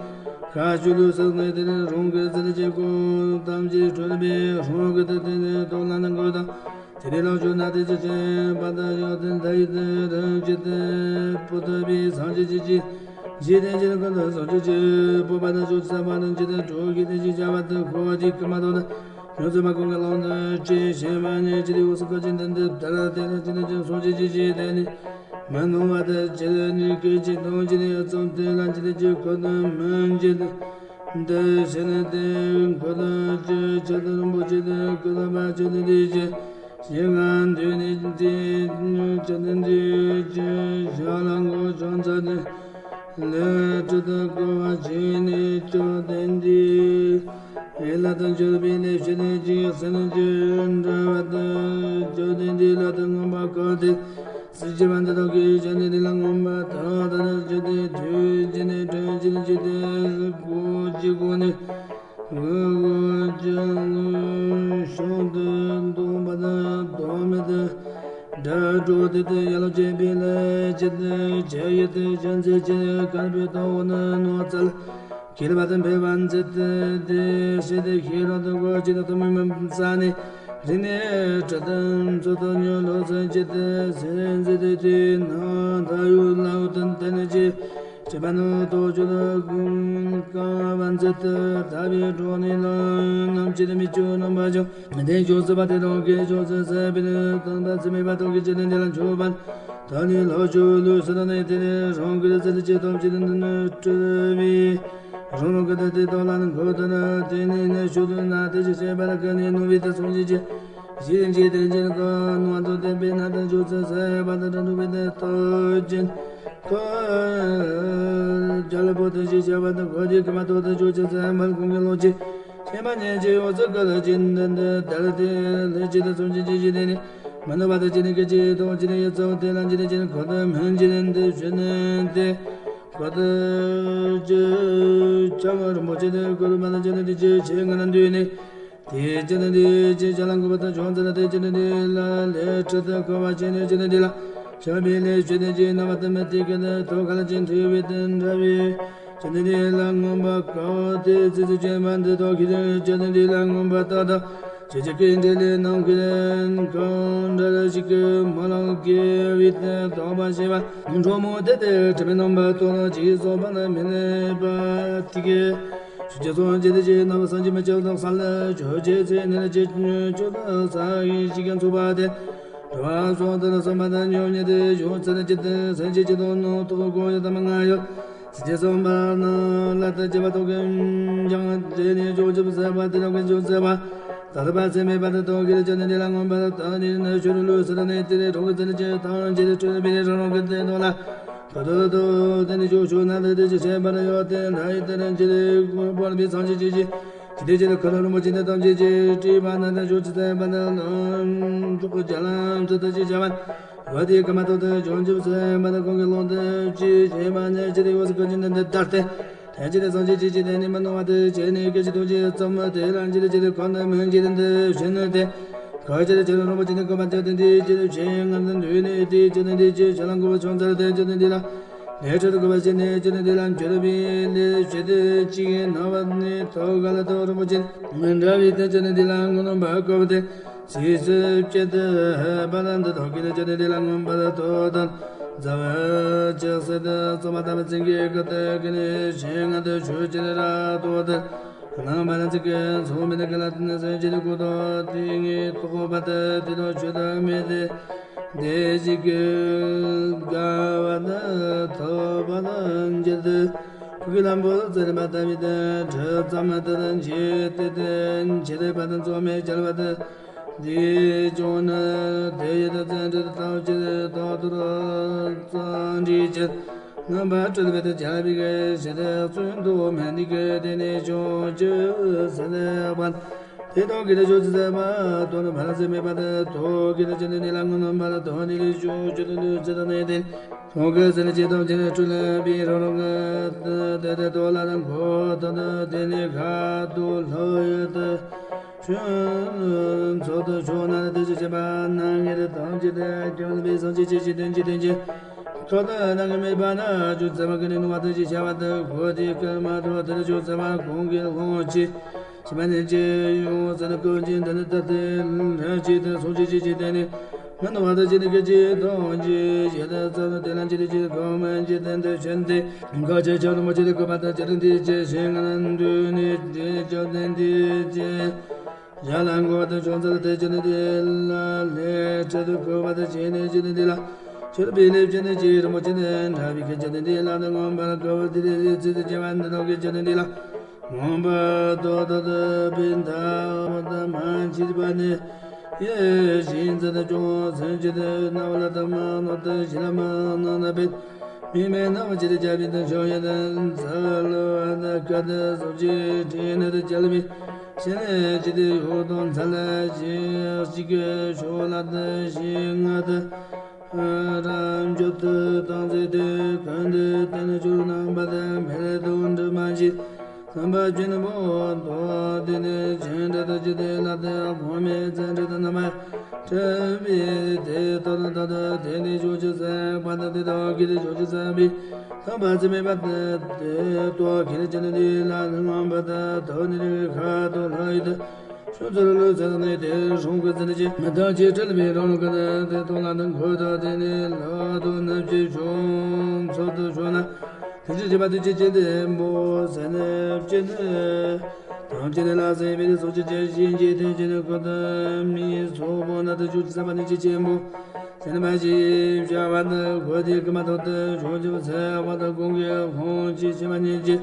ཁ་ཞུ་ལུས་སུ་ནི་དེ་ནི་རུང་གི་ཚེ་རིང་ཅི་ཀུན་ཐམས་ཅད་གྲོལ་བའི་རང་གི་དུ་དེ་ནི་དོ་ལ་ནི་གོ་དང་། དེ་ནས་ལོ་མཆོག་ན་དེ་ཅི་ཆེ་བ་དང་ཡོད་དེ་མཐའ་ཡི་དེ་རང་བྱེད་དེ་པོ་ཐུབ་པའི་སངས་རྒྱས་ཀྱི་ཅི་ཞེས་དེ་ཅི་ཀུན་ཏུ་སངས་རྒྱས་ཀྱི་པོ་པ་དང་ཆོས་ས་མ་དང་ཅི་དང་གྲོགས་ཀྱི་དེ་ཅི་བྱ་བ་དང་འཁོར་བ་ཅི་ཀུན་མ་དོ་དང་ཡོངས་སུ་མ་གོང་གི་ལོང་དུ་ཅི་ཞེས་མ་ཉེ་ཅི་རི་འོ་སུ་ཀ་ཅི་འདི་འདི་ལྟར་དེ་ནི་ཅི་ནི་ཅི་སངས་རྒྱས་ཀྱི་ཅི་དེ་ནི་མ་ནུ་བ་དང་ཅི་ནི་སྐད་ཅི་དང་ཅི་ནི་ཡོད་ཙམ་དེ་ལ་ཅི་ནི་ཅི་ཀུན་ཏུ་མི་འཇིགས། འདི་ཕྱི་ནས་དེ་འཁོར་དང་བཅས་ཆེད་དུ་རིན་པོ་ཆེ་དེ་སྐུ་ལ་མ་ཆེ་དེ་འདི་ཅི་ཞིག་ང་འདུས་ནས་དེ་ཆེད་དུ་འདི་ཅི་ཞག་ལ་མགོ་བྱང་ཚར་ནས་ལས་གྲི་དང་བསྐོར་བ་བྱས་ནས་བཅོམ་ལྡན་འདས་ཡི་ལ་དང་འབྱོར་པའི་ལས་བྱེད་ནས་ཅི་ཟེར་ནས་ཅི་འདྲ་བ་དང་བཅོམ་ལྡན་འདས་ལ་དང་མངོན་པར་བཀོད་དེ། སྲིད་ཞི་བ་འདི་དག་གིས་བྱ་ནི་འདི་ལ་མངོན་པར་ཐོགས་ཏེ་བྱེད་དེ་དུས་ཀྱི་ནི་དྲན་ཅིང་བྱེད་དེ་སྒོ་ཅི་སྒོ་ནི་སྒོ་ཅི་ཤོང་དུ་འདུག་པ་དང་དོན་མེད་དུ་དགྲ་གྲོགས་དེ་དེ་ཡ་ལ་བྱེད་པའི་ལས་བྱེད་དེ་བྱ་ཡི་དེ་བྱ་མཛད་ཅིང་དཀར་པོའི་ཐོག་ནི་ནོར་རྩལ། ཁྱེར་བ་དང་འཕེལ་བར་མཛད་དེ་ཞེས་དེ་ཤེས་རབ་ཏུ་གོ་ཅི་དང་ཐུན་མིན་ས་ནི་ རིག་གནས་གྲུབ་དང་ཚོགས་དང་ཉོན་ལོ་ཚན་བཅད་དེ་སེམས་ཟེར་དེ་དེའི་ནང་ད་ཡུལ་ལའུ་དང་བསྟན་ནས་ཀྱི་བྱེད་པ་ནི་ཐོག་ཆོས་དང་ཀུན་ཀ་བ་མཛད་དེ་ཐར་པའི་གྲོགས་ནི་ལམ་རྣམས་ཀྱི་མི་བསྐྱོད་རྣམ་པ་ཅུང་མི་ལྡན་ཆོས་ཟེར་བ་དེ་དང་གི་ཆོས་ཟེར་ཟེར་བའི་ནི་དང་ད་ཚིག་མེད་པ་དང་གི་ཅི་ནི་འདི་ལ་མཆོད་པ་ད་ནི་ལྷག་ཆོས་ལུས་ཟེར་ནས་དེ་ནི་རང་གི་ཟེར་ཅི་ཐོབ་ཅི་ནི་འདི་ནི་སྤྲུལ་པའི། རང་རང་གི་དོན་དེ་དག་ལ་ནི་འཁོར་དུ་ནི་དེ་ནི་ནི་ཆོས་དུ་ན་དེ་ཅི་བྱེད་པར་ཀ་ནི་ནོ་བི་དེ་སོང་ཅི་ཅི། ཞིག་ཅི་དེ་ཅི་ནི་ཀ་ནོ་དོ་དེ་པའི་ན་དེ་ཆོས་ཚེ་ཟེར་བ་དེ་དྲན་དུ་བི་དེ་ཐོ་ཅན། ཐོ། རྒྱ་ལ་པོ་དེ་ཞིག་བྱ་བ་དེ་འཁོར་དེ་ཀ་མ་ཐོ་དེ་ཆོས་ཅི་ཟེར་མལ་ཁོང་གི་ལོ་ཅི། ཤེས་པ་ཉིད་ཀྱི་འོ་ཚོད་ཀ་ལ་ཅི་འདི་འདི་དལ་དེ་ལས་ཅི་དེ་སོང་ཅི་ཅི་ཅི་དེ་ནི། མ་ནོ་བ་དེ་ཅི་ནི་ཀ་ཅི་དོ་ཅི་ནི་ཡ་ཚོ་དེ་ལ་ཅི་དེ་ཅི་ནི་འཁོར་དེ་མིན་ཅི་དེ་འདི་ཞུ་ནི་དེ། ཁོ་ཐག་ཅི། ཆ་ང་རིན་པོ་ཆེ་དེ་ཀོ་རུ་མ་ན་ཅི་ན་དེ་ཅི་ཆེ་ང་ན་འདུས་ནི། དེ་ཅི་ན་དེ་ཅི་ཅ་ལ་འགོ་པ་དང་བྱུང་ཚར་དེ་ཅི་ན་དེ་ལ་ལས་ཁྲི་དེ་ཁོ་བ་ཅི་ནི་ཅི་ན་དེ་ལ་ཆ་བི་ལས་ཞུ་དེ་ཅི་ན་བ་དེ་མི་དེ་ཀ་དེ་ཐོ་ཁ་ལ་ཅི་འཐུས་བི་དེ་འདྲ་བི་ཅི་ན་དེ་ལ་མངོན་པ་ཀ་བ་དེ་ཙི་ཙི་ཅན་མ་འདི་ཐོ་ཁི་དེ་ཅི་ན་དེ་ལ་མངོན་པ་ཏག་ཏག་ཁྱེད་ཀྱི་འབྲེལ་ལས་ནང་གི་གང་འདྲ་ཞིག་གི་མ་ལག་གི་བི་དེ་དོགས་པ་ཞེས་པ། འགྲོ་མོ་དེ་དེ་དྲི་མེད་རྣམ་པ་དོ་ན་ཅི་སོགས་པ་ན་མི་གནས་པ་དེ་གི། ཆུ་སྐྱེས་སོང་ཅི་དེ་ཅི་རྣམ་པ་སངས་རྒྱས་མི་ཆགས་དང་ས་ལ་ཆོས་རྗེ་ཚེ་ནི་ལ་ཅི་ཆོས་དང་ས་ཡི་ཞིག་ཀྱང་ཚུགས་པ་དེ། དྲི་བ་སོགས་དེ་ལ་བསམ་པ་དང་ཉོབ་ཉེ་དེ་ཞོག་ཚེ་ལ་ཅི་དེ་སེམས་ཅི་ཅི་དང་ནོ་ཐོག་གོ་ཡ་དམ་ང་ཡོད། སྲིད་ཞི་གསུམ་པ་རྣམས་ལ་ལྟ་ཅི་བ་ཐོག་གི་འཇང་དེ་ནི་ཇོ་ཇོ་ཟེར་བ་དེ་རང་གི་ཇོ་ཟེར་བ། ད་ལྟ་བ་སེམས་མེད་པ་དེ་ཐོག་གི་ལ་ཅི་ནི་དེ་ལ་མངོན་པར་ད་ནི་ནི་ཆུ་རུ་ལུ་ཟེར་ནི་དེ་ནི་གྲོགས་ཀྱི་ཚེ་ནི་ཅི་དང་ཅི་ནི་སྤྲུལ་པའི་རང་རང་གི་དེ་དོ་ལ། ཁ་དོ་དོ་དེ་ནི་ཇོ་ཇོ་ན་དེ་དེ་ཅི་བྱེད་པར་ཡོད་དེ་ན་ཡི་དེ་ནི་ཅི་དེ་ཀུན་པར་བི་ཚང་ཅི་ཅི་ཅི། ཅི་དེ་ཅི་དེ་ཁ་ལ་རུ་མོ་ཅི་དེ་དམ་ཅི་ཅི་དྲི་བ་ན་དེ་ཇོ་ཅི་ཚེ་པ་དེ་ལ་ཇོ་ཇ་ལམ་ཚེ་དེ་ཅི་བྱ་བ། བ་དེ་ཀ་མ་ཐོ་དེ་ཇོ་ཇོ་ཚེ་མ་དེ་ཁོང་གི་ལོང་དེ་ཅི་བྱེད་མ་ནེ་ཅི་དེ་ཡོ་སི་ཀ་ཅི་འདི་འདི་ལྟར་ཏེ། ཐལ་ཅི་དེ་སངས་ཅི་ཅི་ཅི་དེ་ནི་མ་ནོ་བ་དེ་ཅི་ནི་ཀ་ཅི་དུ་ཅི་ཙམ་མ་དེ་ལ་ཅི་དེ་ཅི་དེ་ཁོ་ན་མིན་ཅི་དེ་འདི་ཞེ་ནི་དེ། ཁ་ཅི་དེ་ཅི་རུ་རུ་མ་ཅི་ནི་ཀ་མ་ཅི་དེ་འདི་ཅི་དེ་ཅི་ང་དེ་འདུས་ནི་དེ་ཅི་དེ་འདི་ཅི་ཆ་ལ་འགོ་བ་ཆུང་ཚར་དེ་ཅི་དེ་འདི་ལ། ལས་ཁྲོད་དུ་གོ་བ་ཅི་ནི་ཅི་དེ་འདི་ལ་འགྱུར་བའི་ལས་ཅི་དེ་ཅི་ནོ་བ་ནི་ཐོ་ག་ལ་ཐོ་རུ་མ་ཅི་ནི་འདྲ་བའི་དེ་ཅི་དེ་འདི་ལ་ངོ་ནོ་བ་ཀོ་བ་དེ། ཚིགས་སུ་བཅད་དེ་ཧེ་བ་ལ་འདི་ཐོག་གི་ནི་ཅི་ནི་འདི་ལ་མངོན་པར་མཐོ་དང་མཛའ་བར་ཅི་སྲིད་དུ་རྩོམ་པ་དམ་པའི་ཚིག་གི་སྐུ་སྟེ་ཀི་ནི་ཞིང་ང་དུ་ཆོས་ཅི་ར་ཏོ་དེ་རྣམ་པར་ཚིག་གི་མཚོ་མེད་ཀི་ལ་ནི་སེམས་ཅི་ནི་སྐུ་དོ་དེ་ངའི་ཐོག་པ་དེ་དེ་དོ་ཆོས་དང་མེད་དེ་དེ་ཞིག་གི་དགའ་བ་དང་ཐོབ་པ་དང་འགྱུར་དུ་ཁུ་གི་ལམ་པོ་ཙེ་རེ་པ་ད་བི་དེ་དྲི་ཙམ་དེ་དང་འཇིག་དེ་དེ་འཇིག་དེ་པ་དང་ཚོགས་མེད་བྱ་བ་དེ། དེ་ཀྱང་ནི་དེ་ཡི་དེ་བཙན་ཁྲིད་ཐམས་ཅད་དག་ཏུ་རྩོམ་འདྲི་ཅིང་རྣམ་པར་སྤྲུལ་པའི་དེ་བྱ་བའི་གི་ཞི་བདེ་བཙུན་དུ་མེད་ནི་གི་དེ་ནི་ཕྱོགས་བཅུ་ཟིལ་པ། དེ་དག་གི་དེ་ཕྱོགས་བཅུ་ཟིལ་པ་དོན་ཕར་ཟད་མེད་པ་དེ་དག་གི་དེ་ཅི་ནི་ནི་ལ་ངོ་མནོན་པར་དོན་ནི་ལས་ཕྱོགས་བཅུ་དུ་ལུས་ཚེ་དང་ནི་དེ་ཁོང་གི་ཟིལ་ཅི་དང་ཅི་ནི་སྤྲུལ་པའི་རང་རང་གི་དེ་དེ་དོ་ལ་རང་གོ་དོན་དེ་ནི་ཁ་དོ་ལྷོ་ཡི་དེ། ཚོགས་དུ་ཕྱོགས་ན་དེ་ཅི་བྱེད་པ་ན་ངེས་དེ་ཐམས་ཅད་དེ་སྐྱོན་པའི་སངས་རྒྱས་ཆོས་ཀྱི་དོན་གྱི་དོན་གྱི་ཐོག་ཏུ་ནང་གི་མེད་པ་ན་ཆོས་ཚད་མ་གི་ནི་ནུ་བ་དེ་ཅི་བྱ་བ་དེ་གོ་དེ་ཀར་མ་ཐོ་དེ་ཆོས་ཚད་མ་གོང་གི་ལོངས་ཅི་ཞི་བ་ནི་ཅི་ཡོང་ས་ནི་ཀུན་གྱི་འདི་ནི་ད་དེ་ར་ཅི་དེ་སངས་རྒྱས་ཆོས་ཀྱི་དོན་ནི་མ་ནུ་བ་དེ་ཅི་ནི་ཀི་ཅི་ཐོང་ཅི་ཞེས་དེ་ཚ་ནི་དེ་ལ་ཅི་དེ་ཅི་གོ་མ་ཅི་དེ་འདི་བྱོན་ཏེ་ག་ཅི་ཆ་ནུ་མ་ཅི་དེ་གོ་མ་དེ་ཅི་དེ་འདི་ཅི་ཞེས་ང་ན་འདུས་ནི་དེ་ཅི་དེ་འདི་ཅི། ཡ་ལ་མགོ་དེ་ཅོག་ཙེ་དེ་ཅི་ནི་དེ་ལ་ལས་ཁྲི་དུ་བཀོད་པ་དེ་ཅི་ནི་ཅི་ནི་དེ་ལ་ཆོས་པའི་ལས་ཅི་ནི་ཅི་རི་མོ་ཅི་ནི་འདྲ་བའི་ཁྱེད་ཅི་ནི་དེ་ལ་དེ་མངོན་པར་དགའ་བོ་དེ་དེ་དེ་ཚེ་དེ་ཅི་བ་འདི་དག་གི་ཅི་ནི་དེ་ལ་མངོན་པར་དོ་དོ་དོ་པའི་མཐའ་མ་དང་མ་མཆིས་པ་ནི་ཡེ་ཞིང་ཚེ་དེ་ཅོག་སེམས་ཅི་དེ་རྣ་བ་ལ་དམ་མ་ནོ་དེ་ཞི་ལ་མ་ནོ་ན་པའི་མིག་མེད་རྣམས་ཅི་དེ་རྒྱ་བའི་དེ་ཆོས་ཡེ་དེ་ཚ་ལོ་བ་དེ་ཀ་དེ་སོགས་ཀྱི་དྲིན་ནི་དེ་རྒྱལ་བའི། ཤེས་ནས་ཇི་སྟེ་ཡོད་དོ་འཚལ་ཞིང་གཅིག་གི་ཕྱོགས་ལ་དེ་ཞིང་ང་དེ་རབ་འབྱོར་དུ་བཏང་ཚེ་དེ་ཀུན་ཏུ་བསྟན་ནས་ཆོས་རྣམ་པ་དེ་འཕེལ་དུ་འགྲོ་མ་མཆིས། རྣམ་པ་ཀུན་པོ་དོ་དེ་ནས་ཇི་འདྲ་དུ་ཇི་སྟེ་ལ་དེ་གོང་མའི་བཙན་ཁྲིད་དུ་རྣམ་པ་འཕྲད་པས་དེ་ལྟར་ད་དེ་ནས་ཆོས་ཀྱི་སེམས་དཔའ་དང་དེ་དག་གིས་ཆོས་ཀྱི་སེམས་དཔའི་དམ་པ་ཚད་མེད་པ་དེ་དོ་ཁྱེད་ཅི་ནི་འདི་ལ་ནི་ངང་པ་དང་དོ་ནི་རིགས་ཁ་དོ་ལྷ་ཡི་དེ། ཚུལ་ལུགས་ཟེར་ནས་དེར་སྲུང་གི་ཟེར་གྱི། མི་དག་ཅིག་བྲལ་བའི་རང་ལུགས་ཀྱི་དེ་དོན་ལ་དང་ཁོ་དག་དེ་ནི་ལོ་དུ་ནུབ་ཀྱི་བྱུང་ཚོད་དུ་བྱུང་ན། དེ་ཅི་བྱེད་པ་དེ་ཅི་བྱེད་དེ་འབོ་ཟེར་ནས་བྱེད་དེ། དང་བྱེད་དེ་ལ་ཟེར་བའི་སོགས་ཀྱི་བྱེད་བཞིན་གྱི་དེ་བྱེད་དེ་ཁོ་དག་མིའི་ཚོགས་པོ་ན་དེ་ཅུ་ཅི་ཟེར་བ་ནི་ཅི་ཆེན་པོ། སེམས་པ་ཞེས་བྱ་བ་འདི་གོ་དེ་ཀུན་མ་ཐོབ་ཏུ་བྱུང་ཅིག་ཟེར་བ་དང་གོང་གི་ཁོང་ཅི་ཤེས་པ་ཉིད་ཀྱིས་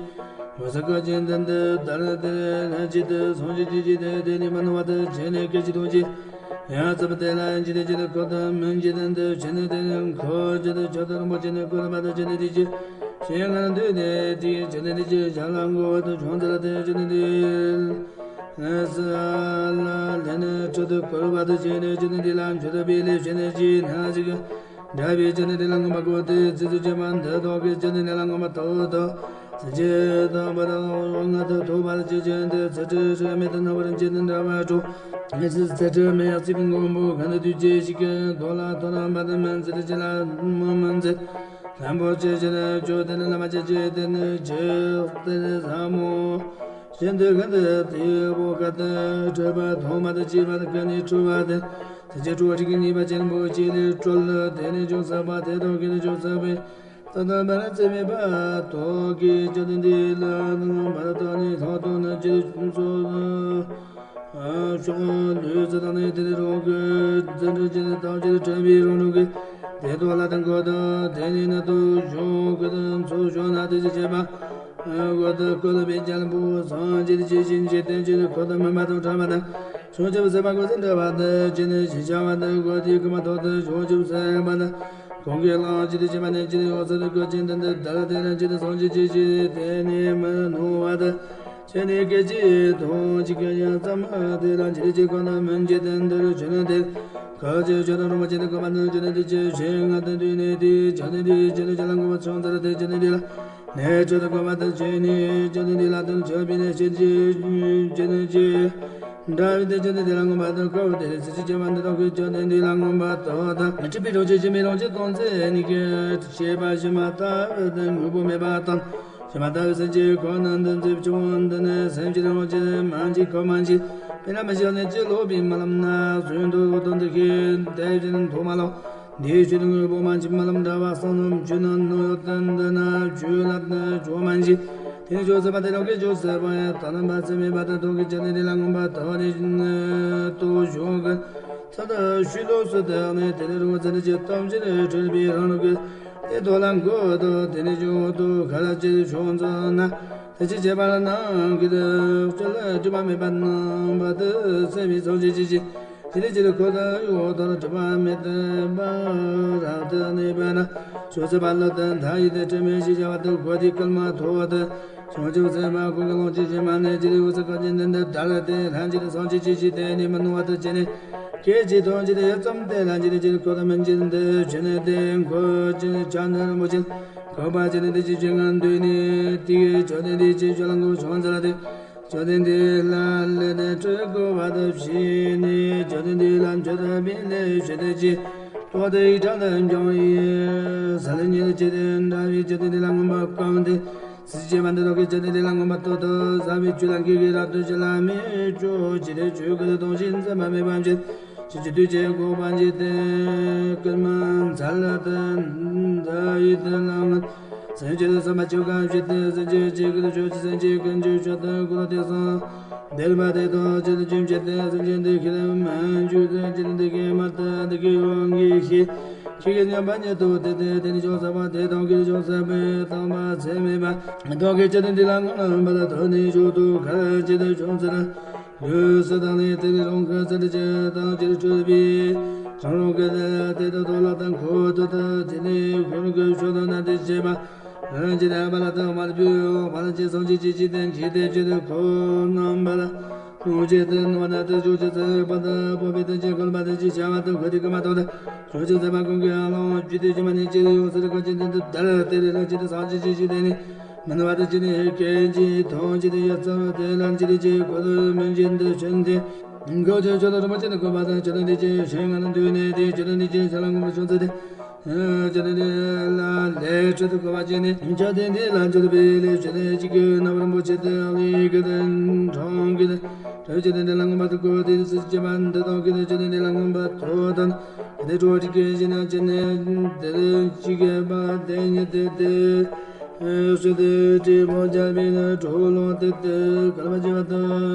འོད་གསལ་བཀའ་ཅན་དོན་དུ་དར་དེ་ལྷན་ཅིག་ཏུ་སོང་ཅིག་ཅིག་ཅིག་དེ་དེ་ནི་མ་ནུས་པ་དུ་བྱས་ནས་སྐད་ཅིག་ཐོག་ཅིག་ཡང་ཙམ་དེ་ལ་ཡང་ཅི་དེ་ཅི་དེ་ཁོ་དང་མིན་ཅི་དོན་དུ་བྱས་ནས་དེ་ནི་ཁོ་ཅི་དེ་ཆོས་དང་རིན་པོ་ཆེ་ནི་བཀོད་པ་དུ་བྱས་ནས་དེ་ཅི་ཞེས་ང་འདོད་ནས་དེ་བྱས་ནས་དེ་ཅི་བྱ་ལ་མགོ་བ་དུ་བྱུང་ཚར་དེ་བྱས་ནས་དེ། ཨ་ས་ལ་ལྷན་ཁྲོད་དུ་བསྐོར་བ་དུ་བྱས་ནས་ཅི་ནི་འདི་ལ་མཆོད་པའི་ལས་བྱས་ནས་ཅི་ན་ཅི་གི་འདྲ་བའི་ཅི་ནི་འདི་ལ་མངོན་པ་བཀོད་དེ་ཚིག་ཏུ་བཅད་པ་འདི་དག་གི་ཅི་ནི་འདི་ལ་མངོན་པ་ཐོབ་ཏུ་ཚིག་བཅད་དང་པ་དང་ལྔ་དུ་ཐོབ་པར་བྱེད་ཅན་དེ་ཚིག་ཁྲི་ཧྲི་མེད་དུ་ནོར་བར་བྱེད་དུ་འདྲ་བ་སྤྲོ། ཚིག་ཚིག་ཁྲི་མེད་ཡང་ཚིག་གི་མགོན་པོ་གང་དུ་དུས་ཅི་ཞིག་གི་མདོ་ལ་ཐོ་རངས་པ་དང་མིན་ཚིག་ཅི་ལ་མ་མིན་ཚིག་ལྷན་པོ་ཅི་ཅི་ནི་བཅོ་དེ་ནི་བླ་མ་ཅི་ཅི་དེ་ནི་ཅི་དེ་ནི་ཟབ་མོ། གཞན་དུ་གང་དུ་དེ་བོ་ག་དུ་གྲོལ་བ་ཐོག་མ་དུ་སྐྱེས་པ་དུ་ག་ནི་འཁྲུལ་བ་དུ་དུ་ཅི་འཁྲུལ་བ་དྲི་གི་ཉེས་པ་ཅན་པོ་ཅི་ལས་གྲོལ་དེ་ནི་ཅུང་ཟད་པ་དེ་དག་གི་ནི་ཅུང་ཟད་པའི་ད་ལྟ་མ་ར་ཚེ་མེད་པ་ཐོག་གི་ཅི་དུ་འདི་ལ་ནང་བར་དུ་ནི་ཐོག་ཏུ་ནི་ཅི་ཚོ་ཕྱོགས་ལུས་ཚུལ་དང་ནི་དེ་ལས་རོགས་ཀྱི་འཛིན་གྲྭ་ཅི་ནི་ཐམས་ཅད་བྲལ་བའི་རང་གྲོལ་གྱི་དེ་དག་ལ་དང་གོ་དང་དེ་ནི་ནི་དུ་བྱུང་གི་དང་ཚོ་བྱུང་ན་དེ་ཅི་བྱེད་པ། གོ་ཏུ་ཀུན་སློང་པའི་རྒྱལ་པོ་སངས་རྒྱས་ཀྱི་ཆེ་ཞིང་ཆེ་བསྟན་ཅིང་འཁོར་དུ་མུན་པ་དང་བྲལ་བ་དང་བྱང་ཆུབ་སེམས་དཔའ་ཀུན་ཟད་འདྲ་བ་དང་ཅི་ནས་ཞི་བྱ་བ་དང་གོ་ཏུ་ཀུན་མ་ཐོབ་ཏུ་བྱང་ཆུབ་སེམས་དཔའ་དང་གང་གི་ལང་ཅི་དུ་ཅི་མ་ནས་ཅི་དུ་འོ་ས་དུ་ཀུན་ཅི་འདི་འདི་ལྟར་དེ་ན་ཅི་དུ་སངས་རྒྱས་ཀྱི་ཞི་དེ་ནི་མི་ནུས་པ་དང་ཅི་ནས་སྐད་ཅིག་དང་ཅི་ག་ཡང་ཙམ་དེ་ལ་ཅི་དུ་ཅི་གང་དང་མིན་ཅི་དུ་འདིར་ཆོས་ནི་དེ་གལ་ཆེ་ཆོས་དང་རིན་པོ་ཆེ་དུ་གོ་མ་དང་ཅི་ནས་དུ་ཅི་ཞེས་ང་དང་དུས་ནས་དེ་ཅི་ནས་དེ་ཅི་ནས་ཅི་ལ་མགོ་བ་ཆུང་ཚར་དེ་ཅི་ནས་དེ་ལ། ནས་ཁྲོད་དུ་བསྐོར་བ་དང་བཅས་ནས་བཅོམ་ལྡན་འདས་ལ་དང་མཆོད་པའི་ལས་བྱེད་ཅི་ཅི་ནས་ཅི། འདྲ་བའི་དེ་བཅོམ་ལྡན་འདས་ལ་མངོན་པ་དང་དཀའ་བའི་དེ་ལས་ཚིག་ཅི་བྱ་བ་འདི་དག་གི་བཅོམ་ལྡན་འདས་ལ་མངོན་པ་དང་དང་། སྲིད་པའི་རང་བཞིན་ཞི་མི་རང་བཞིན་སྟོང་ཚེ་གཉིས་ཀྱི་ཤེས་པ་ཕྱི་མ་ལྟ་བུ་དང་དངོས་པོ་མེད་པ་དང་། ཕྱི་མ་ལྟ་བུའི་སེམས་ཀྱི་ཁོ་ན་འདི་མཛེས་ཆུང་འདི་ནི་སེམས་ཀྱི་རང་བཞིན་མ་མཆིས་ཁོ་མ་མཆིས། དཔེར་ན་མི་ཤེས་ནས་ཅི་ལོག་པའི་རྨི་ལམ་ན་གཟོད་དུ་འོད་དང་འདུ་ཤེས་དེ་བཞིན་དུ་མ་ལོག་འདིའི་ཆོས་དང་དངོས་པོ་མ་མཆིས་རྨི་ལམ་འདྲ་བ་བསམ་བློ་བཅོས་ན་སྣང་ཡོད་དུ་འདི་ན་བཅོས་ལ་བཅོས་མ་མཆིས། དེ་ནི་བཅོས་ཟད་པ་དེ་རང་གི་བཅོས་ཟད་པ་ཡང་དག་རྣམ་པ་ཚད་མེད་པ་དང་སྟོང་གི་ཆ་ནས་དེ་ལ་མངོན་པ་དག་ནི་དུ་བྱུང་གི་ཚ་དག་ཤུལ་ལོགས་སུ་དག་ནས་དེ་ནི་རུང་ཚ་ནི་ཅི་ཐམས་ཅད་གྲོལ་བའི་རང་ལུགས་ཀྱི་དེ་དོ་ལ་འགོད་དོ་དེ་ནི་བྱུང་དུ་ག་ལ་ཅི་བྱུང་ཚོ་ན། དེ་ཕྱིར་བྱེད་པ་ལ་ནང་གི་དེ་སྤྱོད་ལ་སྒྲིབ་པ་མེད་པ་རྣམ་པ་དུ་སེལ་བའི་སངས་རྒྱས་ཀྱི་ཞིང་། དེ་ནི་ཅི་རིགས་ཁོ་ཐག་ཡོད་དོ་ལ་སྒྲིབ་པ་མེད་པ་རབ་ཏུ་གནས་པ་ན། ཆོས་ཟད་པ་ལ་དོན་མཐའ་ཡས་དེ་དྲི་མེད་ཞེས་བྱ་བ་དུ་གོ་དེ་ཀུན་མ་ཐོབ་དུ། བྱང་ཆུབ་སེམས་དཔའ་ཀུན་གྱི་ལོངས་སྤྱོད་ཕྱི་མ་ནས་ཅི་རིགས་འོད་གསལ་གང་ཅི་འདི་འདི་ལྟར་དེ་ལྷན་ཅི་རིགས་སངས་རྒྱས་ཀྱི་ཞིང་དེ་ནི་མི་ནུས་པ་དུ་བྱས་ནས། སྐད་ཅིག་ཐོག་ཅི་རིགས་ཡུད་ཙམ་དེ་ལྷན་ཅི་རིགས་ཅི་རིགས་ཁོ་ཐག་མིན་ཅི་འདི་བྱས་ནས་དེ་འཁོར་ཅི་ཆ་འདི་རིན་པོ་ཆེ། གོ་བ་ཅི་ནི་འདི་ཅི་བྱེད་ངན་འདུས་ནས་དེའི་ཆོས་དེ་འདི་ཅི་བྱོས་ལ་འགོ་བྱུང་ཚར་ཏེ། ཆོས་དེ་འདི་ལ་ལས་ནས་འཁྲུལ་དགོས་པ་དུ་བྱས་ནས་ཆོས་དེ་འདི་ལ་འཆོལ་དུ་བིན་ལས་བྱེད་དེ་ཅི། ཐོག་དེ་ཡི་གྲངས་དུ་འབྱུང་བའི་ས་ལ་ཉིད་ཅི་དེ་འདྲ་བའི་ཆོས་དེ་འདི་ལ་མངོན་པ་གང་དེ། སྲིད་ཞི་བ་འདི་དག་གི་ཆོས་དེ་འདི་ལ་མངོན་པ་ཐོབ་ཏུ་ཟབ་པའི་ཆོས་ལ་མཁས་པའི་རབ་ཏུ་ཞི་ལ་མི་སྐྱོ་ཅི་དེ་ཆོས་ཀུན་ཏུ་སྟོང་ཞིང་འཛིན་པ་མེད་པ་འབྱེད། ཕྱིན་ཅི་དུས་ཀྱི་དགོངས་པ་འཇིག་རྟེན་ཀུན་མ་འཚལ་ལ་དོན་དུ་ཡིད་དུ་ལང་ངམ། སེམས་ཅན་དུ་བསམ་པ་ཆོས་གང་བྱེད་དུ་སེམས་ཅན་གཅིག་གིས་ཆོས་ཀྱི་སེམས་ཅན་ཀུན་གྱི་ཆོས་དང་ཀུན་ཏུ་བསམ་འདུན་པ་དེ་དག་ཅི་དུ་བྱུང་བྱེད་དུ་སེམས་ཅན་འདི་ཁྱེད་དུ་མ་འཇུག་དུ་ཅི་དུ་འདི་ཁྱེད་མ་ཐག་འདི་ཁྱེད་ཡོང་གི་ཤེས། ཁྱེད་ཀྱི་མཉམ་པ་ཉིད་དུ་དེ་དེ་དེ་ནི་ཅུང་ཟད་པ་དེ་དང་གིས་ཅུང་ཟད་པའི་དང་པ་ཚད་མེད་པ་དག་གིས་ཅི་དུ་འདི་ལ་ངོ་ལ་འབད་དུ་ནི་ཆོས་དུ་ཁ་ཅི་དུ་བྱུང་ཚུལ། ལུས་སུ་དང་ནི་དེ་ལས་རང་གི་ཚུལ་གྱི་དང་ཅིར་སྤྲུལ་པའི་གྲངས་རང་གི་དེ་དུ་དོ་ལ་དང་ཁོ་དུ་དུ་དེ་ནི་ཁོར་གི་ཆོས་དུ་ན་དེ་བྱེད་པ། རང་གི་རྣམ་པ་ལ་དང་མར་བུ་འོག་པ་ལ་ཅི་སོང་ཅི་ཅི་ཅི་དེ་ཅི་དེ་ཅི་དུ་ཁོ་རྣམ་པ་ལ་ཐུགས་རྗེ་དུ་ནོར་ན་དུ་ཆོས་ཅི་ཚེ་པ་དུ་པོ་པའི་དུ་ཅི་ཁོལ་པ་དུ་ཅི་བྱ་བ་དུ་ཁོ་དི་ཀ་མ་དོ་དུ་ཆོས་ཅི་ཚེ་པ་ཀུན་གྱི་ཨ་ལོང་ཅི་དུ་ཅི་མ་ནི་ཅི་དུ་ཡོང་སུ་དུ་ཁོ་ཅི་དུ་དུ་དར་དེ་རེ་ལ་ཅི་དུ་སང་ཅི་ཅི་ཅི་དེ་ནི། མི་ནུས་པ་དང་ཅི་ནི་སྐད་ཅིག་ཐོག་ཅི་དེ་ཡ་ཙམ་དེ་ལ་ཅི་དེ་ཅི་ཁོ་དུ་མི་འཇིན་དུ་ཆེན་དེ། འགོ་ཅི་ཆོ་དུ་རུ་མ་ཅི་ནི་གོ་བ་དང་ཅི་དུ་འདི་ཅི་ཞེས་ང་ནི་འདུས་ནས་དེ་ཅི་དུ་འདི་ཅི་ཤ་ལ་ངོ་མ་ཆུང་ཚེ་དེ། ཅི་ནི་ལ་ལས་ཁྲི་དུ་གོ་བ་ཅི་ནི་ཅི་དེ་འདི་ལ་ཅི་དུ་པི་ལེ་ཅི་ནི་ཅི་ཀི་ན་བ་རིན་པོ་ཆེ་དེ་ལི་ཀི་དེ་གྲོང་ཀི་དེ་ཁྲི་ཅི་དེ་འདི་ལ་ངོ་མ་དུ་གོ་དེ་སི་ཅི་མན་དེ་དོ་ཀི་དེ་ཅི་དེ་འདི་ལ་ངོ་མ་དོ་དང་དེ་གྲོ་ཅི་ཀི་ཅི་ན་ཅི་ནི་དེ་ཅི་ཀི་པ་དེ་ཉི་དེ་དེ་སུ་དེ་ཏྲི་མོ་ཅ་བི་ནི་གྲོ་ལོ་དེ་དེ་ཀ་ལ་མ་ཅི་བ་དོ་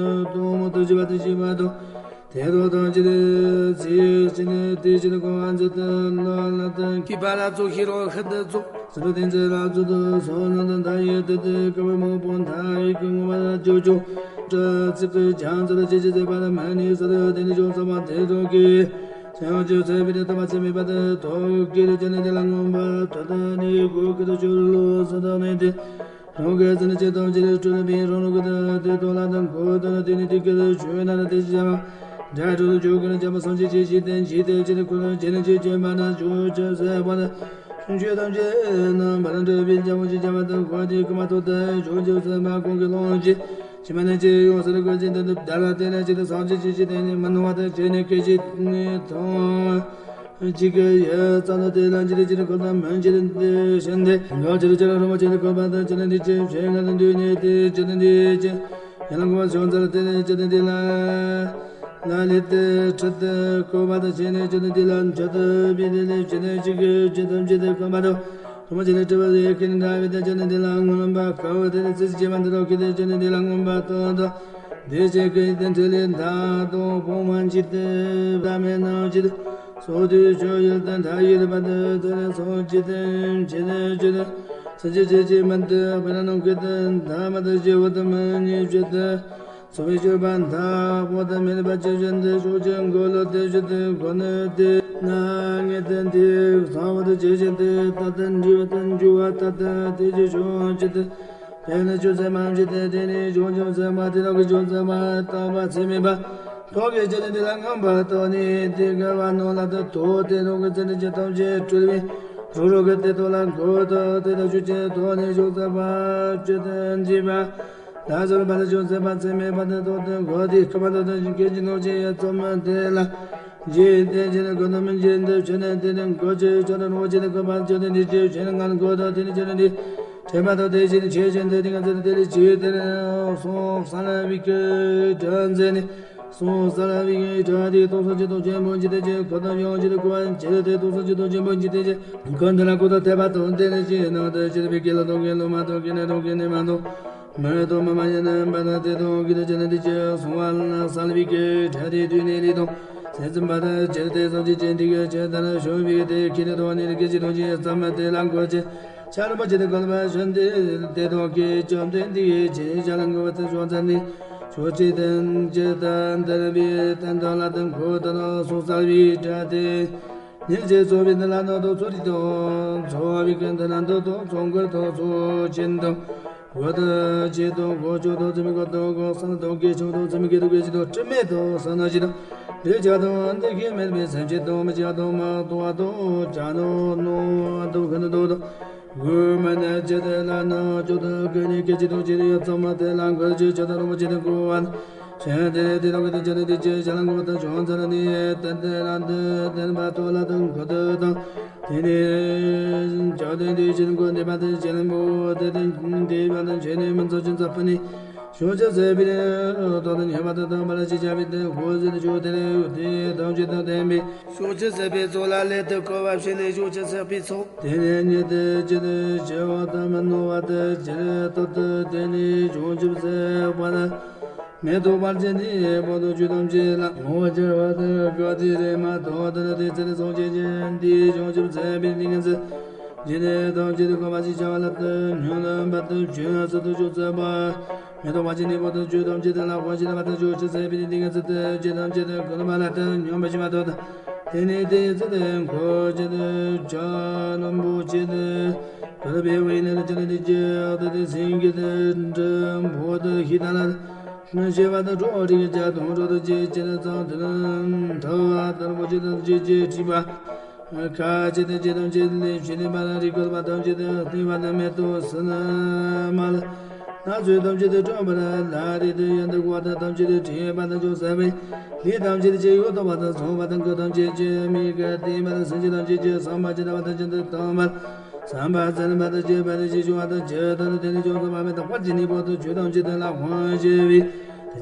དོ་མོ་དོ་ཅི་བ་དེ་ཅི་བ་དོ། དེ་རུ་དང་ཅི་རེ་ཚེ་ཅི་ནི་དེ་ཅི་ནི་གོ་ཨན་ཛི་ཏི་ལ་ལ་དང་གི་པ་ལ་ཙོ་ཤི་རོ་ཧི་ཏི་ཙོ་ཙི་རུ་དེ་ཚེ་ལ་ཙོ་དུ་སོ་ན་དང་ད་ཡེ་དེ་དེ་ཀ་བ་མོ་པོ་ད་ཡེ་ཀུ་ངོ་བ་ལ་ཅོ་ཅོ་ཏྲ་ཙི་ཏུ་ཅང་ཙི་རུ་ཅི་ཅི་ཟེ་པ་ལ་མ་ནི་ས་དུ་དེ་ནི་ཅོ་ཙ་བ་དེ་རུ་ཀི་ཅང་ཅོ་ཚེ་བི་དེ་ཏ་བ་ཚེ་མི་པ་དེ་དོ་ཀི་རུ་ཅི་ནི་དེ་ལ་ངོ་བ་ད་ད་ནི་གུ་ཀི་དུ་ཅོ་ལོ་ས་དུ་ནི་དེ། རང་གི་ཚེ་ནི་ཅི་ལྟར་ཅི་རེ་སྤྲུལ་པའི་རང་རང་གི་དེ་དོ་ལ་དང་གོ་དོ་ན་དེ་ནི་དེ་ཀི་ལ་ཆོས་ན་ལ་དེ་ཅི་བྱ་བ། དགྲ་སྤྲུལ་ཇོ་ཀི་ལ་བྱ་བ་སངས་རྒྱས་ཀྱི་ཞི་བསྟན་ཞི་བསྟན་ཅི་རེ་ཁོ་ལ་ཅི་ནི་ཅི་ཅི་མ་ན་ཇོ་ཅི་ཟེར་བ་ལ། ཆུང་ཆོས་ཐམས་ཅད་རྣམ་པར་འདྲ་བའི་རྒྱལ་པོ་ཅི་བྱ་བ་དང་གོ་དེ་ཀི་མ་ཐོ་དེ་ཇོ་ཅི་ཟེར་བ་ཁོང་གི་ལོངས་ཀྱི་ཕྱི་མ་ནི་ཅི་ཡོང་ཟེར་གོ་ཅི་འདི་འདི་ད་ལ་དེ་ནི་ཅི་དེ་སངས་རྒྱས་ཀྱི་ཞི་བསྟན་ནི་མ་ནུ་བ་དང་ཅི་ནི་སྐད་ཅིག་ནི་ཐོང་། ཅི་ག་ཡ་ཙ་ན་དེ་ལ་ཅི་རི་ཅི་རི་ཁོ་ད་མན་ཅི་རི་འདི་ཤན་དེ་ག་ཅི་རི་ཅི་རི་རུ་མ་ཅི་རི་ཁོ་པ་ད་ཅི་རི་འདི་ཅི་ཕྱེ་ང་ད་འདུས་ནས་དེ་ཅི་རི་འདི་ཅི་ཡ་ལ་ཁོ་བ་ཤོང་ཙ་ར་དེ་ནི་ཅི་རི་འདི་ལ་ལ་ལི་དེ་ཁྲི་དེ་ཁོ་པ་ད་ཅི་ནི་ཅི་རི་འདི་ལ་ཅི་ད་བི་དེ་ལི་ཅི་ནི་ཅི་ག་ཅི་ད་ཅི་དེ་ཁོ་པ་ད་རུ་མ་ཅི་རི་ཏྲི་བ་ལི་ཀི་ནི་ད་བི་དེ་ཅི་རི་འདི་ལ་ངོ་ལམ་པ་ཁ་བ་དེ་ནི་ཙི་ཙི་ཅི་མ་འདི་རོ་ཀི་དེ་ཅི་རི་འདི་ལ་ངོ་མ་ད་ད་དེ་ཅི་ག་ཡི་དེ་ཁྲི་ལི་ད་དོ་བོ་མ་ཅི་དེ་ད་མེ་ན་ཅི་དེ། སོ་དུས་ཆོས་ཡུལ་དང་མཐའ་ཡུལ་པ་དུ་དུ་ནི་སོ་ཅི་དུ་ཇི་ནི་ཇི་དུ་སུ་ཇི་ཇི་ཇི་མན་དུ་བི་ན་ནུ་ཀི་དུ་མཐའ་མ་དུ་ཇི་བུ་དུ་མི་ཉི་ཇི་དུ་སོ་བི་ཇི་པ་མཐའ་བོ་དུ་མི་ནི་པ་ཇི་བཞིན་དུ་ཞུ་ཅི་མགོ་ལོ་དུ་ཇི་དུ་གོ་ནི་དུ་ན་ངེ་དུ་དུ་ས་བ་དུ་ཇི་བཞིན་དུ་ད་དུ་འཇི་བ་དུ་འཇུ་བ་ད་དུ་དུ་ཇི་ཞུ་ཇི་དུ། དེ་ནི་ཆོས་ཚད་མ་བཞི་སྟེ་དེ་ནི་བྱང་ཆུབ་སེམས་དཔའ་དེ་དག་གི་བྱང་སེམས་དཔའ་དག་པ་ཚད་མེད་པ། ཐོག་གི་ཆེད་དུ་འདི་ལ་མངོན་པར་རྟོགས་ནས་དེ་དགའ་བ་རྣོ་ལ་དུ་ཐོག་དེ་རོག་གི་ཚེ་འདི་ཅི་ཐམས་ཅད་སྤྲུལ་པའི་རོ་རོ་གི་དེ་ཐོག་ལ་འགོད་དུ་དེ་དག་ཆོས་ཀྱི་ཐོག་ནས་བྱང་སེམས་དཔའ་སྤྱི་དུ་འཇིག་པ། ད་གཟོད་པ་ལ་བྱང་སེམས་དཔའ་ཚད་མེད་པ་དེ་ཐོག་ཏུ་འགོད་དེ་སྐུ་མ་ཐོག་ཏུ་སྐད་ཅིག་ནོར་གྱི་ཡ་ཚོགས་མ་དེ་ལ། འཇིག་རྟེན་ཅན་ནི་ཀུན་ཏུ་མི་འཇིག་འདི་ཕྱི་ནས་དེ་ནི་འགོད་ཅེས་ཆོག་ཏུ་རུང་བ་ཅི་ནི་བཀོད་པ་ཅི་ནི་འདི་ཅེས་བྱས་ནི་ང་འགོད་དོ་དེ་ནི་ཅི་ནི་འདི་དྲན་པ་དང་དེ་བཞིན་ཆོས་ཅན་དེ་ནི་ང་ཚོ་དེ་ལས་ཅི་དེ་ནི་སོང་ས་ལ་བི་ཀི་དྲན་མཛད་ནི་སོང་ས་ལ་བི་ཀི་དྲན་དེ་སྟོང་ས་ཅི་དང་ཆེན་པོ་ཅི་དེ་ཅི་ཁོ་དང་ཡོང་ཅི་དེ་ཀོ་ཅི་དེ་སྟོང་ས་ཅི་དང་ཆེན་པོ་ཅི་དེ་ཅི་ཁོ་འདི་ལ་ཀོ་དང་དད་པ་དང་དེ་ནི་ཅི་ནང་དུ་ཅི་དེ་བི་ཀི་ལ་དང་གི་ལོ་མ་དང་གི་ནི་དང་གི་ནི་མ་དང་། མི་དང་མི་མ་ཡིན་པ་དང་དེ་དང་གི་དང་ཅི་ནི་དེ་ཅི་སོང་བ་ལ་སལ་བི་ཀི་དྲ་དེ་དུས་ནས་ལི་དང་སེམས་ཙམ་པ་དང་ཅི་དེ་སོང་ཅི་ཅི་འདི་གི་ཅི་ལྟར་བྱུང་བའི་དེ་ཁྱི་ནི་དང་ནི་ཀི་ཅི་དང་ཅི་ཙམ་དེ་ལ་འགོད་ཅི་ཆ་རུ་པ་ཅི་དེ་གོལ་བ་བཞིན་དེ་དེ་དང་གི་བཅོམ་ལྡན་འདི་ཡི་ཅི་ཞལ་འགོད་པ་དེ་བྱུང་ཚར་ནི་ཆོས་ཅི་དང་ཅི་ལྟར་འདིར་བའི་བསྟན་དང་ལ་དང་གོ་དང་སོང་སལ་བི་དྲ་དེ། ཉིན་བྱེད་ཚོགས་པའི་འདི་ལ་ནོ་དང་ཚོ་རིག་དང་ཚོ་བ་བི་ཀན་དི་ན་འདོ་དང་ཚོ་མགར་དང་ཚོ་ཆེན་དང་གོ་ད་ཆེ་དང་གོ་ཆོ་དང་ཚེ་མི་གོ་དང་གོ་སང་དང་གེ་ཆུང་དང་ཚེ་མི་གེ་དང་གེ་ཆི་དང་དྲི་མེད་དང་ས་ན་ཆི་དང་འདི་ཆ་དང་འདི་ཁེ་མེད་པའི་སེམས་ཅན་དང་མི་ཆ་དང་མ་དང་བ་དང་ཅ་ནོ་ནོ་དང་ཁ་ན་དང་དང་གོ་མ་ན་ཆེ་དེ་ལ་ན་ཅོ་དང་གེ་ནི་གེ་ཆི་དང་ཆི་དེ་ཡ་ཚང་མ་དེ་ལ་གོ་ཆེ་ཆ་དང་རོ་མ་ཆེ་དང་གོ་བ། ཆེན་དེ་དེ་དང་གི་དེ་ཆེན་དེ་ཆེ་ཞལ་ལ་འགོད་པ་དང་བྱང་ཚར་ནི་བསྟན་དེ་ལ་འདི་བསྟན་པ་ཐོག་ལ་དང་གོ་དེ་དང་དེ་ནི་བཅོ་ལྡན་དེ་ཆེན་གོ་འདི་པ་དེ་ཆེན་པོ་དེ་དེ་འདི་པ་དང་ཆེན་ནི་མི་ཚོགས་ཆེན་ཚ་པ་ནི་ཤོག་ཆེ་ཟེར་བའི་ཐོག་ཏུ་ཉེ་བ་དང་དང་པ་ལ་ཅི་བྱ་བའི་དེ་གོ་ཟེར་ཆོག་དེ་ལས་དེ་དང་ཆེ་དང་ལྡན་པའི་ཤོག་ཆེ་ཟེར་བའི་ཚོགས་ལ་ལས་དུ་གོ་བ་བྱས་ནས་ཤོག་ཆེ་ཟེར་བའི་ཚོགས། དེ་ནས་ཉིད་དུ་ཅི་དུ་ཆེ་བ་དང་མི་ནོར་བ་དུ་ཅི་རེ་ཏོ་དུ་དེ་ནས་བྱུང་ཆུབ་སེམས་དཔའ་དུ་མེ་ཏོག་པར་ཅན་དེ་བོ་དུ་ཆུ་དམ་ཅི་ལ་ངོ་བོ་ཆེ་བ་དུ་ག་དེ་རེ་མ་ཏོ་དུ་དེ་ཚེ་དུ་སོང་ཅི་ཅན་དེ་བྱུང་ཆུབ་སེམས་དཔའི་ཏིང་ངེ་འཛིན་ཇི་ནས་དང་ཇི་དུ་གོ་བ་ཅི་བྱ་བ་ལ་དུ་ཉོན་ལ་འབད་དུ་བྱོན་སུ་དུ་ཆུ་ཚེ་བ། མེ་ཏོག་པ་ཅི་ནི་བོ་དུ་ཆུ་དམ་ཅི་དུ་ལ་གོ་ཅི་ལ་བ་དུ་ཆུ་ཆུ་ཚེ་དཔེ་ནི་ཏིང་ངེ་ཚེ་དུ་ཅི་དམ་ཅི་དུ་གོ་ལ་མ་ལ་དུ་ཉོན་པ་ཅི་མ་དོ་དུ། དེ་ནི་དེ་ཚེ་དུ་འཁོར་ཅི་དུ་བྱ་ལམ་བུ་ཅི་དུ་དུ་དུ་བེ་བེ་ནི་དུ་ཅི་དུ་དུ་ཅི་དུ་དུ་སེང་གེ་དུ་འབྲུ་བོ་དུ་ཧི་ད་ལ་དུ་ཤེས་པ་དུ་གྲོགས་རིགས་བྱ་དུ་འགྲོ་དུ་ཅི་ཅི་དུ་ཚང་དུ་ཐ་བ་དུ་ར་བོ་ཅི་དུ་ཅི་ཅི་ཁྲི་པ། ཁ་ཅི་དང་ཅི་དང་ཅི་ལས་ཕྱི་ནས་པ་ལ་རིག་པ་དང་ཅི་དང་སྟེང་པ་དང་མེ་ཏོག་སི་ན་མ་ལ་ སྣ་ཚོགས་ཐམས་ཅད་དུ་སྤྲོས་པར་ལ་རེ་དུ་ཡོན་དུ་བཀོད་དུ་ཐམས་ཅད་དུ་དྲིས་པ་དང་ཅུང་ཟད་པའི་ལས་ཐམས་ཅད་ཀྱི་ཡུལ་དུ་བ་དང་སོང་བ་དང་སྐུ་ཐམས་ཅད་ཀྱི་མིག་གི་ལྟེ་བ་དང་སེམས་ཅན་ཐམས་ཅད་ཀྱི་བསམ་པ་ཇི་ལྟ་བ་དང་ཇི་ལྟར་བཏང་བར་བསམ་པ་ཙམ་པ་དང་བཅས་པ་དང་ཞེས་བྱུང་བ་དང་ཇི་ལྟར་དེ་ནི་ཅུང་ཟད་པ་མེད་དང་དཔལ་གྱི་ནི་བོ་དང་ཆོས་ཐམས་ཅད་དུ་ལ་དབང་བྱེད་པའི་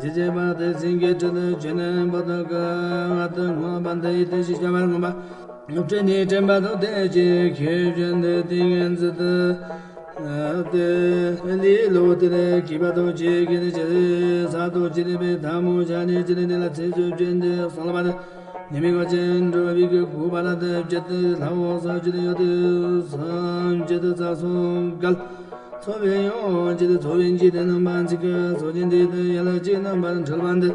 དེ་ཅི་བྱེད་པ་དེ་སེང་གེའི་ཁྲི་དང་ཆོས་ནི་བོ་དང་ཀ་བ་དང་ངོ་བ་འདི་ཡི་དེ་ཞེས་བྱ་བར་མངོན་པ། སྤྲིན་ནི་སྤྲིན་པ་དང་ལྡན་ཅིང་ཁྱེད་བཞིན་དུ་ཏིང་ངེ་འཛིན་དུ་དེ་ལས་ལོག་སྟེ་གུས་པ་དང་བཅས་ཀྱི་ནི་ཇི་ལྟར་ས་དང་ཇི་ལྟར་པའི་ཐལ་མོ་སྦྱར་ནས་ཇི་ལྟར་ནི་ལ་ཚིགས་སུ་བཅད་དེ་གསོལ་བ་དང་ཉི་མའི་གོ་ཆེན་འགྲོ་བའི་གི་གུས་པ་ལ་དེ་བཅད་དེ་ལྷ་འོ་ས་ཇི་ལྟར་ཡོད་དེ་སངས་རྒྱས་དུ་རྩ་གསུམ་གལ། ཚོགས་པའི་ཡང་ཅི་སྟེ་ཚོགས་པའི་འཇིག་རྟེན་རྣམ་པར་འཇིག་གི་ཚོགས་ཀྱི་འདུས་ཏེ་ཡ་ལ་ཅི་རྣམ་པར་འཁྲུལ་པ་འདི།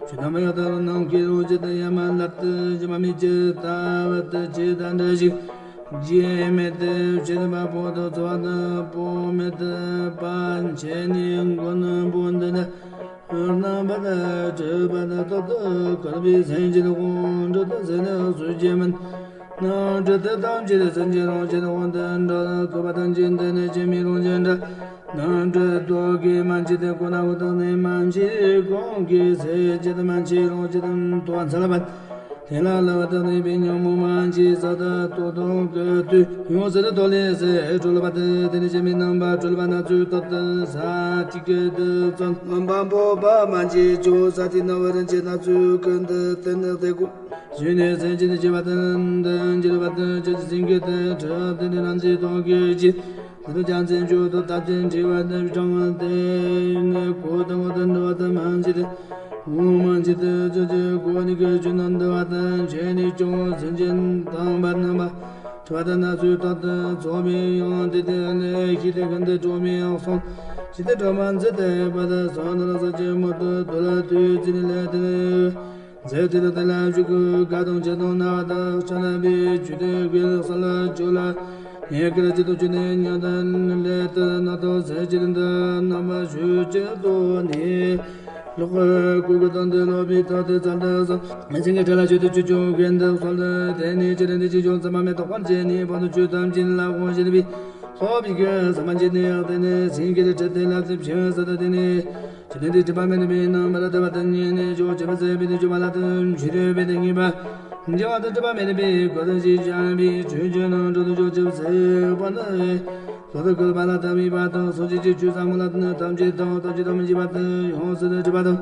ཆོས་རྣམ་ཡང་དག་ནམ་མཁའི་རང་བཞིན་དུ་ཡ་མ་ལ་དུ་ཞི་བ་མེད་ཅི་ལྟ་བུ་དུ་ཇི་ལྟར་འདྲ་ཞིག་རྒྱས་མེད་དུ་བྱེད་པ་པོ་དུ་ཚོགས་དུ་པོ་མེད་དུ་པ་འཆད་ནས་མགོ་ནི་པོ་འདི་ནི། རྣམ་པར་གྲོལ་བ་ནི་རྟག་ཏུ་བཀུར་བའི་སེམས་ཀྱི་དགོངས་འགྲོ་དང་ཟེར་ནས་སུ་བྱེད་མིན། ནང་འདྲི་དེ་ཐམས་ཅད་སེམས་ཀྱི་རང་བཞིན་དབང་དུ་འགྲོ་ལ་བཀོད་པ་ཐམས་ཅད་འདི་ནི་ཆོས་མིན་རང་བཞིན་འདྲ། ནང་འདྲི་རྟོག་གེ་མན་ཆད་དེ་ཁོ་ན་འོ་དང་ནི་མན་ཆད་གང་གིས་ཟེར་ཅི་དང་མན་ཆད་རང་བཞིན་དུ་རྟོགས་ཚར་བ། དེ་ལ་ལ་བ་དང་ནི་པའི་ཉོན་མོངས་མན་ཆད་ས་དང་རྟོག་དང་ཀུན་ཏུ་ཡོངས་སུ་རྟོག་ལས་ཟེར་གྲོལ་བ་དེ་དེ་ནི་ཆོས་མིན་རྣམ་པར་གྲོལ་བ་སྣ་ཚོགས་རྟག་ཏུ་ས་གཅིག་གི་དུ་ཙམ་རྣམ་པར་འཕོ་བ་མན་ཆད་ཅུང་ཟད་དེ་ནང་བར་འཆད་སྣ་ཚོགས་ཀུན་ཏུ་དེ་ནི་དེ་ཀུན། གཞོན་ནུ་སེམས་ཅན་སྐྱེ་བ་དང་འདི་འགྱུར་བ་དང་བཅས་ཀྱི་སེང་གེ་དང་ཁྲི་དེ་ནི་རང་བཞིན་སྟོང་གི་རྗེས། དེ་དང་ཀྱང་མཚན་བརྗོད་དང་བཏབ་ཅིང་བྲི་བ་དང་བགྲང་བ་དེ་ནི་གོ་དང་ངོ་དང་འདྲ་བ་དང་མན་ཆད་དེ། འོ་མན་ཆད་དེ་ཅི་ཅི་གོ་ནི་གི་གཞོན་ནུ་འདུལ་བ་དང་བཅས་ནས་ཀྱང་སེམས་ཅན་དམ་པ་རྣམ་པ་ཁྲི་བ་དང་སྣ་ཚོགས་རྟག་ཏུ་ཚོགས་པའི་ཡང་དེ་དེ་ལས་ཤེས་ཏེ་ཤིན་ཏུ་གྲོགས་མེད་གསུངས། ཤིན་ཏུ་གྲོགས་མ་མཛད་དེ་བ་དང་སོང་དང་ལ་ས་ཆེན་མོ་དུ་དུ་ལ་དུས་ཚེ་ནི་ལས་དེ་ནི། མཛད་དེ་ལ་དེ་ལ་བཞུགས་དགའ་དང་བྱེད་དང་ན་བ་དང་ཕྱག་ན་བའི་ཇུས་དེ་དགེ་ལེགས་ས་ལ་བཅུག་ལ། ངས་ཀྱི་ལ་ཇི་ལྟར་བཅུག་ནས་ཉ་དང་ལས་དེ་ན་ཐོག་ཟས་ཅི་རིན་དུ་རྣམ་པ་ཞུ་ཅི་ཏོ་ནི། ལོག་གི་ཀུ་ཀུ་དང་དེ་ལོ་བི་ཐོག་དེ་ཚར་དུ་སོང་། སེང་གེ་ཁྲི་ལ་ཆོས་དེ་ཆུ་ཆུ་གན་དུ་སོང་དུ་དེ་ནི་ཅི་རིན་དུ་ཅི་བྱུང་ཚད་མ་མེད་དོགས་པར་བྱས་ནས་བོ་དུ་ཆོས་ཐམས་ཅད་ལ་དབང་བྱེད་པའི། ལྷོ་བི་གི་ས་མ་ཅི་ནི་ཡག་དེ་ནི་སེང་གེ་ཁྲི་དེ་ལ་དེ་ཕྱིན་ས་དུ་དེ་ནི། ཆོས་ལྡན་དེ་སྒྲིབ་པ་མེད་པའི་རྣམ་པར་དག་པ་དང་ཉེ་ནས་ཆོས་ཅི་པ་ཟད་པའི་དེ་སྤྱོད་པ་ལ་དང་ཆོས་སྟོན་པའི་དེ་ངེས་པ། འཇལ་བ་དང་སྒྲིབ་པ་མེད་པའི་སྒོ་དང་ཞེས་བྱ་བའི་ཆོས་ཅན་རྣམས་འགྲོ་དང་ཆོས་ཅི་པ་ཟད་པ་ནི། ལྷོ་དང་བཀོད་པ་ལ་དམ་པའི་བར་དང་སོ་སྐྱེ་ཀྱི་ཆོས་ཟབ་མོ་ལ་དང་ཐམས་ཅད་དང་ཐམས་ཅད་དང་མི་འཇིགས་པ་དང་ཡོངས་སུ་གྲུབ་པ་དང་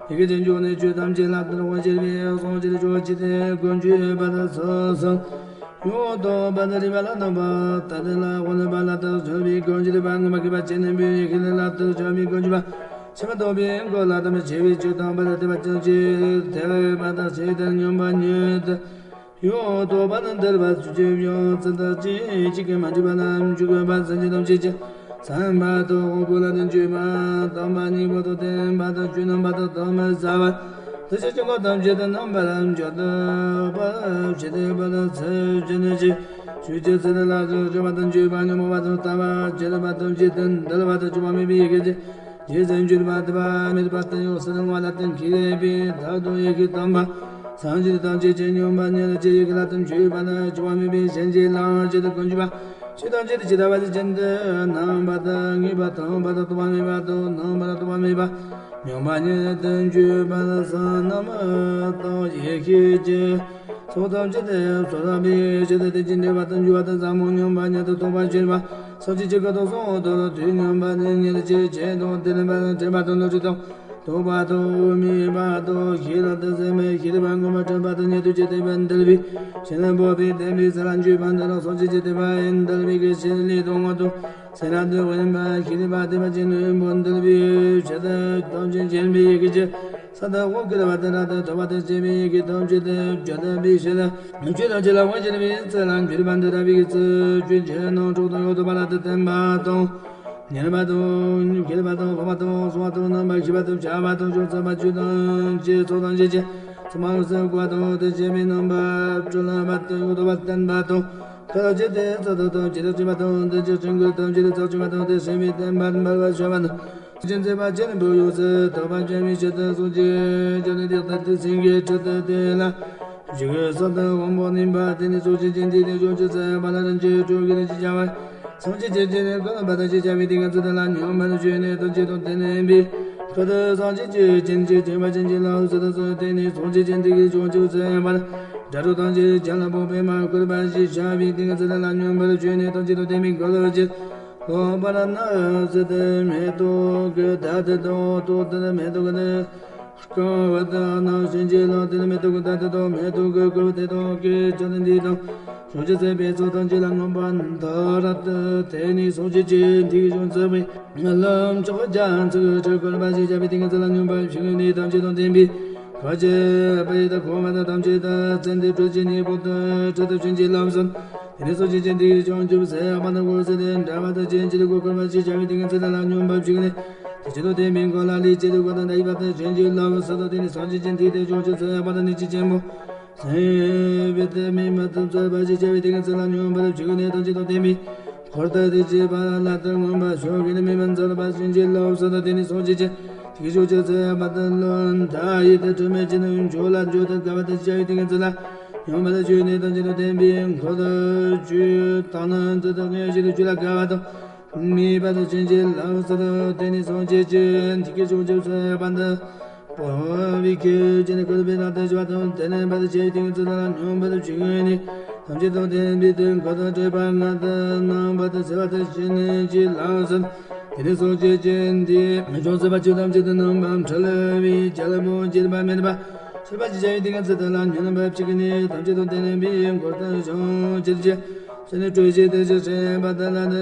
ཡི་གེ་ཅན་འཇུག་ནས་ཆོས་ཐམས་ཅད་ལ་དང་དབང་བྱེད་པའི་སངས་རྒྱས་ཆོས་ཅི་སྟེ་ཀུན་སྤྱོད་པ་དང་སོ་སོ། ཡང་དག་པར་རིག་པ་ལ་རྣམ་པར་ལྟ་སྟེ་ལ་དབང་ལུས་པ་ལ་དག་བྱ་བའི་སྒོ་འབྱེད་པ་ངོ་མ་མཁས་པ་ཅན་ནི་བུ་ཡི་ཤེས་ལ་དག་བྱ་བའི་སྒོ་འབྱེད་པ་ཕྱི་མ་རྟོགས་པའི་སྒོ་ལ་དམ་པའི་ཆེ་བའི་ཆོས་དང་པར་བསྟན་པ་ཅན་གྱི་དེ་བས་པ་དག་ཆེ་དང་སྙོམས་པ་ཉིད་དུ་ཡང་དག་པར་འདུལ་བ་སུ་ཆེ་ཡང་ཙི་དག་ཅིག་གཅིག་གིས་མ་འཇིག་པ་རྣམས་འཇུག་པ་སེམས་ཅན་ཐམས་ཅད་ཀྱི། བསམ་པ་དང་དབང་པོ་ལ་དང་བརྗོད་པ་དང་པ་ཉིད་པོ་དང་བསྟན་པ་དང་ཆོས་རྣམ་པ་དང་དམ་པར་བྱ་བ། དེ་ཕྱིར་ཀུན་དགའ་ཐམས་ཅད་དུ་རྣམ་པར་འཇོག་པར་བྱེད་པ་དང་ཚུལ་བཞིན་ནི་ཅི། ཆོས་ཅན་ཚུལ་ལ་སོགས་བརྗོད་པ་དང་བརྗོད་པ་ཉོན་མོངས་པ་དང་ལྟ་བ་བྱེད་པ་ཐམས་ཅད་དུ་འདུལ་བ་དང་སྤྱོད་པ་མེད་པའི་ཡེ་ཤེས་ཀྱི་རྗེས་སུ་འཇུག་པ་དེ་པ་མེད་པ་དང་ཡོངས་སུ་བླང་བ་ལ་དང་མཁས་པའི་བདག་དང་ཡེ་ཤེས་དམ་པ། སངས་རྒྱས་ཐམས་ཅད་ཀྱི་སྙོམས་པར་ཉལ་ཅི་ཡི་གེ་ལ་དང་བརྗོད་པ་ནི་སྤྱོད་པ་མེད་པའི་གཞན་གྱིས་ལའང་བྱེད་དུ་ཀུན་འཇུག་པ། ཆོས་ཐམས་ཅད་ཇི་ལྟ་བ་དེ་བཞིན་དུ་སྣང་བ་དང་ངེས་པ་དང་བར་དུ་རྟོག་པ་མེད་པ་དང་སྣང་བར་རྟོག་པ་མེད་པ། སྙོམས་པར་ཉལ་དུ་འཇུག་པ་ལ་བསོད་ནམས་དང་ཡེ་ཤེས་ཀྱི་ཚོགས་ཐམས་ཅད་དུ་གསོལ་བ་འབུལ་ཕྱིར་དུ་དེ་བཞིན་འདྲིས་པ་དང་འཇུག་པ་དང་ཟབ་མོ་སྙོམས་པར་ཉལ་དུ་ཐོགས་པ་ཆེན་པོ་སངས་རྒྱས་ཀྱི་སྐུ་མདོག་གསུམ་དུ་དུས་མཉམ་པ་ནི་ཉལ་ཅེས་བྱེད་དང་དེ་ལེན་པ་དང་དྲན་པ་དང་བསླུ་བྲིད་དང་། རྟོག་པ་དང་དམིགས་པ་དང་ཤེས་རབ་ཏུ་ཟད་མི་ཤེས་རབ་ངོ་མ་འཕྲོད་པ་དང་ཉེ་དུ་ཅི་བསྟན་པ་འདུལ་བའི་ཕྱིར་ན་འཕགས་པའི་བསྟན་པའི་ས་ལ་འཇུག་པ་འདི་ལ་སོགས་ཀྱི་ཅི་བསྟན་པ་ཡིན་འདུལ་བའི་གི་ཕྱིར་ལས་དང་ངོ་དང་ཤེས་རབ་ཏུ་དབེན་པ་ཤེས་རབ་དེ་བ་ཅན་ནི་འབོད་འདུལ་བའི་ཕྱིར་དུ་ཐམས་ཅད་མཁྱེན་པའི་ཡེ་ཤེས་ཀྱི་ས་དང་དབང་བསྐུར་བ་དེ་ལ་དང་ཐོབ་པ་དང་བཅས་པའི་ཡེ་ཤེས་ཐམས་ཅད་དུ་བརྗོད་པའི་ཕྱིར་དུ་ཆོས་ཐམས་ཅད་ལ་དབང་བྱེད་པའི་ཚུལ་ལ་འགྱུར་བ་འདི་ལྟ་བུའི་ཚུལ་ཆོས་ཅན་ནང་གྲོགས་དང་ཡོད་དོ་བ་ལ་དང་བསྟན་པ་དང་། ཉན་པ་དང་མཁས་པ་དང་སློབ་པ་དང་གསུང་བ་དང་རྣམ་པར་ཤེས་པ་དང་བྱ་བ་དང་ཅུང་ཟད་པ་ཆོས་དང་ཅི་ཚོགས་དང་ཅི་ཅི་ཚོགས་མ་འོད་གསལ་བཀོད་དང་དེ་བྱེད་པའི་རྣམ་པར་གྲོལ་བ་དང་ཡོད་དོ་བ་བསྟན་པ་དང་། ཐ་ལ་ཇི་ལྟར་རྩ་དག་དང་ཇི་ལྟར་བྱེད་པ་དང་དེ་ཅི་ཕྱིན་གྱི་དང་ཇི་ལྟར་ཚར་བྱུང་བ་དང་དེ་སེམས་པའི་བསྟན་པར་འབར་བར་བྱ་བ་དང་། ཅན་མཛད་པ་ཅན་པོ་ཡོངས་སུ་དག་པ་སྤྱན་མི་ཕྱེད་དུ་གསུངས་ཀྱི་ཇི་ལྟར་དེ་ལྟར་དེ་སེང་གེའི་ཁྲི་དང་དེ་ལ་བཞུགས་ས་དང་དབང་པོ་གནས་པ་དེ་ནི་ཚོགས་ཆེན་ཅན་དེ་ནི་ཕྱོགས་ཅི་ཟད་པ་ལ་རིན་ཆེན་སྤྲུལ་གྱི་རིན་ཆེན་བྱ་བ། སངས་རྒྱས་ཀྱི་སྤྱན་ནི་བསྐལ་པ་དག་གི་བྱ་བའི་ཏིང་ངེ་འཛིན་དེ་ལ་སྙོམས་པར་ཞུགས་ནས་ཐམས་ཅད་དང་ལྡན་པའི་འཁོར་དུ་སངས་རྒྱས་ཀྱི་སྤྱན་གྱིས་བྱིན་པ་བྱིན་གྱིས་བརླབ་ཟེར་དུ་གསོལ། དེ་ནས་སངས་རྒྱས་ཀྱི་ཐུགས་ཀྱི་བྱང་ཆུབ་སེམས་དཔའ་དགྲ་བཅོམ་ཐམས་ཅད་ཀྱི་ལྷ་མོ་པདྨ་བཀོད་པ་བཞིའི་བྱ་བའི་ཏིང་ངེ་འཛིན་དེ་ལ་སྙོམས་པར་ཞུགས་ནས་ཐམས་ཅད་དང་ལྡན་པའི་འཁོར་གྱིས་ཀློག་པར་གནང་ཟེར་ཏེ། མེ་ཏོག་གི་མདའ་དེ་དང་ཏོག་ཏུ་མེ་ཏོག་གི་རྐང་བ་དག་རྣམས་བྱིན་གྱིས་བརླབས་ཏེ། མེ་ཏོག་གི་མདའ་དེ་དང་མེ་ཏོག་གི་ཁུ་བ་དེ་དག་གིས་བྱ་དེ་འདི་དང་བྱང་ཆུབ་སེམས་དཔའི་ཚོགས་ཐམས་ཅད་ལ་རྔམ་པ་མཐའ་རབ་ཏུ། དེ་ནས་སངས་རྒྱས་ཀྱི་ཐུགས་ཀྱི་བྱང་ཆུབ་སེམས་དཔའི་ལམ་མཆོག་རྒྱ་མཚོའི་ཁྲོད་བཀོད་པ་བཞིའི་བྱ་བའི་ཏིང་ངེ་འཛིན་ལ་སྙོམས་པར་ཞུགས་ནས་ཐམས་ཅད་དང་ལྡན་པའི་འཁོར་གྱིས་པུཥྤ་དང་ཁུ་བ་དང་ཐམས་ཅད་དུ་བཙན་ཏེ་སྤྲུལ་གྱི་སྙིང་པོ་དང་ཁྲག་ཏུ་བྱིན་གྱིས་བརླབས་སོ། དེ་ནས་སངས་རྒྱས་ཀྱི་ཐུགས་ཀྱི་བྱང་ཆུབ་སེམས་དཔའ་དང་འོད་ཟེར་འདྲ་བ་དང་ཅན་གྱི་ལུས་བཀོད་པ་བཞིའི་བྱ་བའི་ཏིང་ངེ་འཛིན་དེ་ལ་སྙོམས་པར་ཞུགས་ནས། དེ་བཞིན་དུ་ལྡན་པའི་འཁོར་ལ་ལུས་ཀྱི་ལུས་འཁོར་དང་འདྲ་བ་དང་ཅན་གྱི་ལུས་སུ་དང་། དེ་ནས་སངས་རྒྱས་ཀྱི་ཐུགས་ཀྱི་བྱང་ཆུབ་སེམས་དཔའ་དང་གནས་ཆེན་ཆེན་པོ་སེམས་དཔའ་དེ་མིག་མི་ཐུབ་ཚོར་བ་ཞིག་བྱ་བའི་ཏིང་ངེ་འཛིན་ལ་སྙོམས་པར་ཞུགས་ནས་ཐམས་ཅད་དང་ལྡན་པའི་འཁོར་དང་དེ་བྱེད་པ་ལ་དུ་མངོན་པར་ཕྱོགས་ཀྱི་མིག་མི་ཚོར་བ་ཅན་གྱི་ལུས་སུ་དང་། དེ་ནས་སངས་རྒྱས་ཀྱི་ཐུགས་ཀྱི་བྱང་ཆུབ་སེམས་དཔའ་དང་ལུས་མཐའ་ཡས་དང་དྲི་མེད་ཅན་དུ་མཆོག་ལ་འཇུག་ཏུ་དཀའ་བ་དང་བྱ་བའི་ཏིང་ངེ་འཛིན་ལ་སྙོམས་པར་ཞུགས་ནས་ཐམས་ཅད་དང་ལྡན་པའི་འཁོར་དང་བཅུ་དང་ནི་དེ་དག་ཉོན་ཅིག་ཏུ་བཅུ་ལ་དཀའ་བ་དང་མོས་པ་དང་ཅན་གྱི་ལུས་སུ་དང་། དེ་ནས་སངས་རྒྱས་ཀྱི་ཐུགས་ཀྱི་བྱང་ཆུབ་སེམས་དཔའ་དང་། འཕོ་བའི་ཁྱད་ཅན་བཀོད་པའི་རབ་ཏུ་ཞི་བ་དང་ལྡན་པ་དང་བྱ་བའི་ཏིང་ངེ་འཛིན་ལ་སྙོམས་པར་ཞུགས་ནས་ཐམས་ཅད་དང་ལྡན་པའི་དོན་འཁོར་དང་བཅས་པ་ལྔ་དང་རྣམ་པ་དང་བརྩེ་བ་དང་ཅན་གྱི་ལུས་སུ། དེ་ནས་སངས་རྒྱས་ཀྱི་ཐུགས་ཀྱི་བྱང་ཆུབ་སེམས་དཔའ་ཆོས་ཐམས་ཅད་དུ་རྣམ་པར་འཁྲུལ་བའི་རྒྱལ་པོ་བརྗོད་པ་མེད་པ་ཆོས་པ་ཅིག་བྱ་བའི་ཏིང་ངེ་འཛིན་དེ་ལ་སྙོམས་པར་ཞུགས་ནས་ཐམས་ཅད་དང་ལྡན་པའི་འཁོར་དང་བྱང་ཆུབ་ཀྱི་སེམས་ནི་སྤྲོས་བཅས་དེ་ཕྱིར་སེམས་དཔའ་དག་ལ་དེ་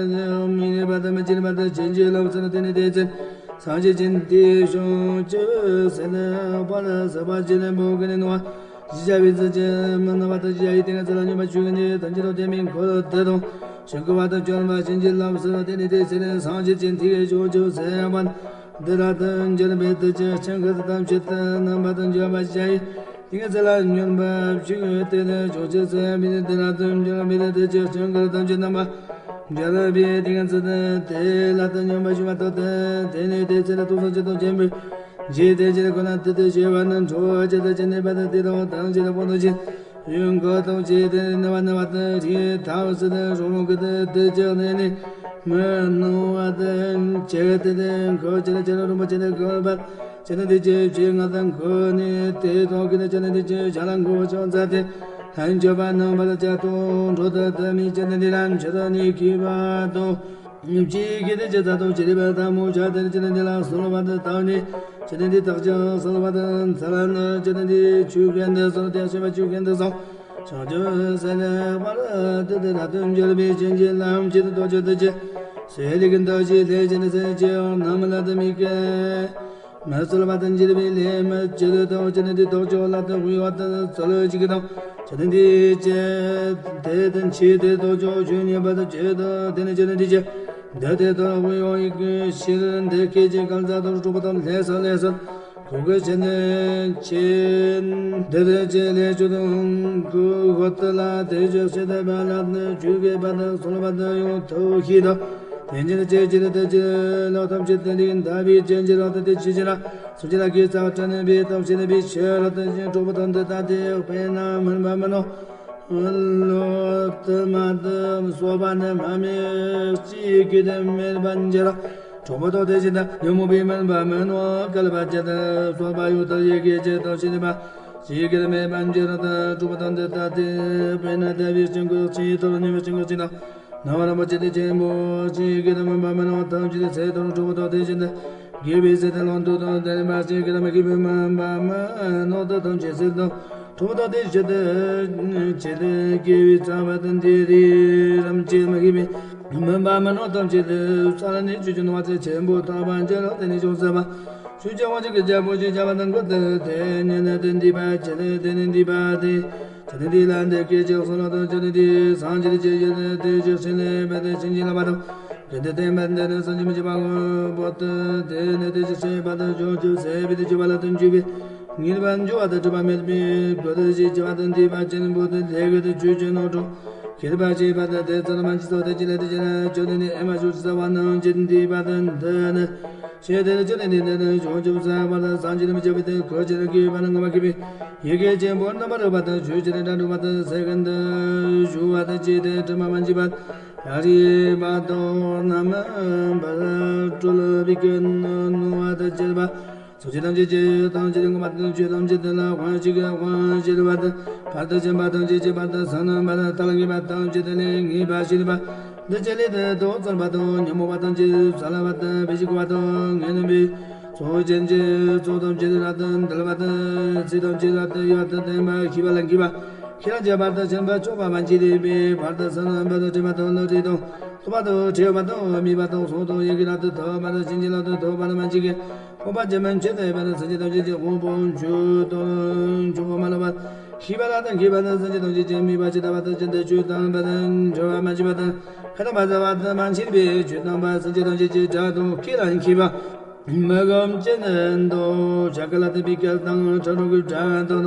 མི་གནས་པ་དང་མི་སྐྱེ་བ་དང་ཅན་གྱི་ལུས་སུ། དེ་ནས་དེ་ཚེ་སངས་རྒྱས་ཀྱི་ཐུགས་བྱང་ཆུབ་སེམས་དཔའ་ལ་ཟབ་པ་ཅན་པོ་ཀུན་ནས་སྣང་བ་ཞི་བྱ་བའི་ཚུལ་གྱིས་མི་སྣང་བ་དང་ཞི་བྱ་ཡི་ཏིང་ངེ་འཛིན་ལ་སྙོམས་པར་ཞུགས་ནས་ཐམས་ཅད་དང་ལྡན་པའི་འཁོར་དེ་དང་ཞིང་བསྐོར་བ་དང་བྱོན་པ་ཅན་གྱི་ལུས་སུ། དེ་ནས་དེ་ཚེ་སངས་རྒྱས་ཀྱི་ཐུགས་བྱང་ཆུབ་སེམས་དཔའ་འདི་རབ་ཏུ་འབྱོར་པའི་ཐུགས་ཀྱི་ཆོས་འཁོར་ཐམས་ཅད་དུ་རྣམ་པ་དང་བཅས་པ་ཞི་བྱ་ཡི་ཏིང་ངེ་འཛིན་ལ་སྙོམས་པར་ཞུགས་ཏེ། བྱང་ཆུབ་སེམས་དཔའ་འདི་རབ་ཏུ་འབྱོར་པའི་ཐུགས་ཀྱི་ཆོས་འཁོར་ཐམས་ཅད་རྣམ་པ་འབྱོར་པའི་ཏིང་ངེ་འཛིན་དེ་ལ་དུ་སྙོམས་པར་ཞུགས་པ་ཐོབ་སྟེ། དེ་ནས་དེ་ཚེ་ལ་ཐུགས་སངས་རྒྱས་དང་མཁྱེན་པའི་རྗེས་དེ་ཕྱིར་ཁོ་ན་དེ་དུ་ཞི་བ་ནི་ཁྲོ་བོ་ཅན་དང་ཅན་ནི་པ་དང་དེ་དག་ཐམས་ཅད་དང་སྤངས་ཏོ་ཅན། ཡུལ་འཁོར་ཐམས་ཅད་དུ་ནི་བ་ནི་བ་དང་རིགས་ཐམས་ཅད་དུ་རང་རང་གི་དུ་དུ་ཅག་ནི་ནི་མི་སྣང་བ་དང་བཅས་ཏེ། དེ་འཁོར་ཅན་ཅན་རིན་པོ་ཆེ་དང་འཁོར་བ་ཅན་དེ་ཅན་ཆེ་ང་དང་འཁོར་ནི་དེ་དག་གི་ནི་ཅན་དེ་ཅན་བྱ་ལ་འཁོར་བ་ཅན་ཛ་དེ་ལྷན་ཅོག་པ་རྣམ་པར་བཅད་དང་འགྲོ་དང་ལྡན་མིན་ཅན་དེ་ལ་མཆོད་དོ་ནི་གུས་པ་དང་། ཅི་གི་དེ་ཅི་ད་དུ་ཅི་རི་བ་ད་མོ་ཆ་དེ་ཅི་ནི་དེ་ལ་གསོལ་བ་དུ་བཏང་ནས་ཅི་ནི་དེ་དག་ཅིང་གསོལ་བ་དུ་འཚལ་ན་ཅི་ནི་དེ་ཆོས་གན་དུ་གསོལ་ཏེ་ཤེས་པ་ཆོས་གན་དུ་སོང་། བྱང་ཆུབ་སེམས་དཔའ་དེ་དེ་རབ་ཏུ་འབྱོར་པའི་ཅན་གྱི་ལམ་གྱི་དུ་དོ་ཅི་དུ་ཅི་སེ་ལི་གི་འདོ་ཅི་ལས་ཅི་ནི་སེ་ཅི་ཡང་ནམ་ལ་དུ་མི་སྐད། མི་གསོལ་བ་དང་འཇིགས་པའི་ལས་མི་བྱེད་དུ་དང་ཅི་ནི་འདི་དོགས་ཆོག་ལ་དུ་དབུལ་བ་དང་ཚོལ་ཅིག་དང་ཅི་ནི་འདི་ཅི་དེ་དང་ཆེ་དེ་དོགས་ཆོག་ཆོས་ཉན་པ་དང་བྱེད་དུ་དེ་ནི་ཅི་ནི་འདི་ཅི་འདི་དེ་དོར་དབུལ་བ་ཡི་གི་ཕྱིར་འདི་སྐད་ཅིག་གང་ཟག་དང་གྲོགས་པོ་དང་ལྷ་ས་ལས་སོ་ཁོ་གི་ཅི་ནི་ཆེ་འདི་དེ་ཅི་ལས་ཆོས་དང་ཁུ་ཧོ་ཏི་ལ་དེ་ཅི་སེ་དེ་བ་ལ་ནི་ཆོས་གི་བ་དང་གསོལ་བ་དང་ཡོང་ཐུགས་ཤིག་དང་། དེ་ཉིད་ཅེས་བྱེད་དེ་ཅི་ལོ་ཐམས་ཅད་དེ་ལས་འདའ་བའི་ཅན་གྱི་རབ་ཏུ་དེ་ཕྱི་ཕྱི་ལ་སུ་ཅི་ལ་གི་ཚ་བ་དྲན་པའི་ཐབས་ཤེས་པའི་ཕྱིར་རབ་ཏུ་ཞིང་གྲོགས་པོ་དང་འདི་ལྟ་སྟེ། དཔེར་ན་སྨིན་པ་མི་སྣང་ལོ་དུ་མ་དུ་སོགས་པ་ནི་མ་སྨིན་ཅི་གི་དེ་མེད་པ་འགྱུར་རོ། གྲོགས་པོ་དང་དེ་བཞིན་དུ་ཉོན་མོངས་པའི་སྨིན་པ་མི་སྣང་བསྐལ་པ་ཅན་དུ་སོགས་པ་ཡོད་དོ། ཡི་གེ་ཅན་དང་ཤེས་པ་ཅི་གི་དེ་མེད་པ་འགྱུར་རོ། གྲོགས་པོ་དང་འདི་ལྟ་སྟེ། དཔེར་ན་འདའ་བའི་ཅན་གོ་ཅི་ཡི་ཐོག་ཉོན་མོངས་ཅན་གོ་ཅི་དང་། ནང་རིན་པོ་ཆེ་དེ་ཆེན་པོ་ཅིག་གི་དམ་པ་མི་སྣང་ཐམས་ཅད་ཚེ་དང་གྲོགས་པོ་དང་དེ་བཞིན་དུ་དགེ་བའི་ཚེ་དང་ལོངས་སྤྱོད་དང་ལྡན་པ་ཅིག་གི་དམ་པའི་མི་སྣང་དུ་ཐམས་ཅད་ཚེ་དང་གྲོགས་པོ་དང་དེ་བཞིན་དུ་ཆེ་དེ་དགེ་བའི་རྩ་བ་དང་དེ་རིགས་རིམ་གྱིས་མི་དགེ་བའི་མུན་པ་མི་སྣང་ཐམས་ཅད་དུ་ས་ལ་ནི་ཆོས་ཀྱི་སྣང་བ་ཚེ་ཆེན་པོ་ཐོབ་པར་འགྱུར་རོ། དེ་ནི་བྱང་སེམས་དཔའ་ཆོས་ཀྱི་དབང་ཕྱུག་གི་རྒྱལ་པོ་ཞེས་བྱ་བ་དང་ཀུན་ཏུ་དེ་ཉིད་ནི་དེ་འདུས་པ་ཅི་ནི་དེ་ནི་འདུས་པ་དེ། ཅི་ནི་འདི་ལ་འདི་སྐད་ཅེས་གསུངས་ལ་དང་ཅི་ནི་འདི་སངས་རྒྱས་ཀྱི་ཡུལ་དེ་ཅི་ཕྱིན་ལས་པ་དེ་ཕྱིན་ཅི་ལ་བ་དང་། དེ་འདི་བསྟན་པ་འདི་ནི་སངས་རྒྱས་མི་འཇིགས་པ་ངོ་བོ་དེ་དེ་ནི་དེ་ཅི་ཕྱིན་པ་དང་བྱང་ཆུབ་སེམས་དཔའི་དེ་ཅི་བ་ལ་དང་འཇུག་པའི་ངེས་པར་འབྱུང་བ་དང་སྒྲིབ་པ་མེད་པའི་སྒོ་དེ་ཞེས་བྱ་བ་དང་འདུས་པ་ཅན་པོ་དེ་ལས་ཀྱི་དེ་ཆོས་ཀྱི་རྣམ་གྲངས་ཁྱད་པར་ཅན་པ་དང་དེ་ཚོར་མ་མཆིས་སོ། དེ་ཅི་ལ་དེ་ཅི་ལ་ཅོ་དེ་ནི་ཨེ་མ་ཞུ་ཅི་ས་བ་ནང་ཅི་འདུས་པ་དང་འདི་ནི། ཞེས་དེར་ཅི་ནི་འདི་ནི་བྱང་ཆུབ་སེམས་དཔའ་དང་སངས་རྒྱས་མི་འཇིགས་པའི་དེ་འཁོར་ཅི་ནི་དགེ་བ་ནི་ངོ་མ་མཁས་པའི་ཡི་གེ་ཅན་པོ་རྣམ་པར་རིག་པ་དང་ཆོས་ཅི་ནི་སྒྲ་སྒྲོགས་པ་དང་ཟེར་གིན་དུ་ཞུ་བ་དང་བཅས་ཏེ་དྲི་མ་མ་མཆིས་པ། ཡ་རི་བ་དོ་ན་མ་བར་སྤྲུལ་པའི་ཀུན་ནུ་བ་དང་བཅས་པ། སངས་རྒྱས་ཐམས་ཅད་ཀྱི་ཐམས་ཅད་མངོན་པར་ཆོས་ཐམས་ཅད་ལ་དབང་ཞིག་དབང་ཞེས་པ་དང་། བར་དུ་ཕྱིན་པ་ཐམས་ཅད་ཀྱི་བར་དུ་ཟིན་པ་དང་། ཐ་ལ་ངེས་པ་ཐམས་ཅད་ལས་ངེས་པ་ཞེས་པ། འདི་ཕྱི་ལས་དུ་ཐོབ་ཚར་བ་དང་ཉོན་མོངས་པ་ཐམས་ཅད་བསལ་བ་དང་བེ་ཤི་ཀ་བ་དང་ངེས་ནུས་པའི་ཚོགས་ཅན་གྱི་ཚོགས་ཐམས་ཅད་རབ་ཏུ་འདུལ་བ་དང་། ཚིག་ཐམས་ཅད་རབ་ཏུ་ཡར་དུ་བསྟན་པ་ཤེས་པ་ལ་མཁས་པ། ཁྱེད་རང་ཀྱང་བར་དུ་ཕྱིན་པ་ཆོག་པ་མ་མཆིས་པས་བར་དུ་ཟིན་པ་དང་དྲན་པ་དང་བློ་གྲོས་དང་། ཐོབ་པ་དང་བྲལ་བ་དང་མེད་པ་དང་སོགས་དང་ཡི་གེ་རབ་ཏུ་ཐོབ་པ་དང་བྱིན་གྱིས་བརླབ་ཏུ་ཐོབ་པ་ལ་མ་མཆིས་ཀྱི། འཕགས་པ་ཇི་མ་མཆིས་ཏེ་བར་སངས་རྒྱས་ཐམས་ཅད་ཀྱི་དབང་པོ་མཆོག་ཏུ་མཆོག་མ་ལོག་པར་ཤེས་པ་ལ་དང་མཁས་པ་ནི་སངས་རྒྱས་ཐམས་ཅད་ཀྱི་མོས་པ་ཇི་ལྟ་བ་དང་ཅི་འདྲ་ཆོས་དམ་པར་འཇོག་པ་མ་མཆིས་པ་དང་ཁ་དམ་པ་བཟའ་བ་དང་མ་མཆིས་པའི་ཆོས་དམ་པ་སངས་རྒྱས་ཐམས་ཅད་ཀྱི་གྲགས་དང་སྐད་ལ་མཁས་པ། མི་གོམས་ཅན་དང་བྱ་ཀ་ལ་དད་པའི་སྐད་དང་ཁྲ་ཁྲོ་གི་སྒྲ་དང་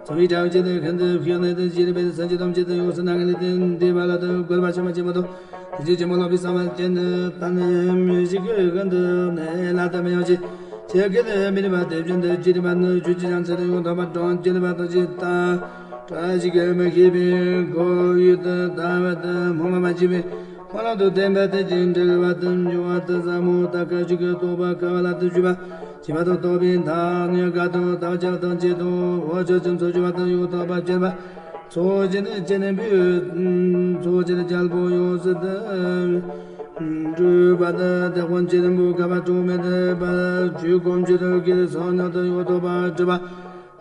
ཚོམ་བུའི་སྒྲ་བཅས་ཏེ་ཤིན་ཏུ་ཕྱི་ནས་དེ་ཞེས་པའི་སངས་རྒྱས་ཐམས་ཅད་དུ་ཡོངས་སུ་གནས་ལས་དེ་འདས་པ་ལ་དུ་དགོད་པ་ཕྱི་མ་ཆེན་པོ་དང་། དེ་ཆོས་ཆེན་པོ་ལོག་པའི་ས་མ་ཅན་དུ་ད་ནི་མི་ཞིག་གི་ཤིན་ཏུ་ནས་ལ་དུ་མི་ཡོང་ཞིང་ཆེ་གེ་ལས་མི་རིག་པ་དེ་བཞིན་དུ་ཅི་རིག་པ་ནི་ཆོས་ཅི་ཡང་ཚེ་རིང་ཡོང་ཐོབ་པ་གྲོང་ཅི་རིག་པ་དང་ཅི་ལྟ། བཀྲ་ཤིས་ཀྱི་མི་ཤེས་པའི་སྒོ་ཡུལ་དུ་ལྟ་བ་དུ་སྨོན་པ་མ་བྱས་པའི་སྨོན་ལམ་དུ་བརྟན་པ་དེ་ཅི་འགྲིག་པ་དུ་འབྱུང་བ་དུ་ཟབ་མོ་ལྟ་ཁ་ཅིག་གི་རྟོགས་པ་དཀའ་བ་ལ་དུ་བཅུག་པ། བྱིས་པ་དང་རྟོགས་པའི་མཐའ་ནི་དགའ་དང་ལྟ་བ་ཅག་དང་བཅས་དང་འོ་ཅག་ཅུང་ཚོ་བཅུག་པ་དུ་ཡོད་ཐོག་པ་བཅས་པ། ཚོགས་ཅན་ཅན་བུའི་ཚོགས་ཅན་རྒྱལ་པོ་ཡོངས་སུ་དུ། སྤྲུལ་པ་དང་དེ་དབང་ཆེན་པོ་ཁ་བ་གྲོང་མེད་པ་ཆོས་སྒོམ་ཆེན་དུ་སྐྱེས་སོ་ཉག་ཏུ་ཡོད་ཐོག་པ་གྲུབ་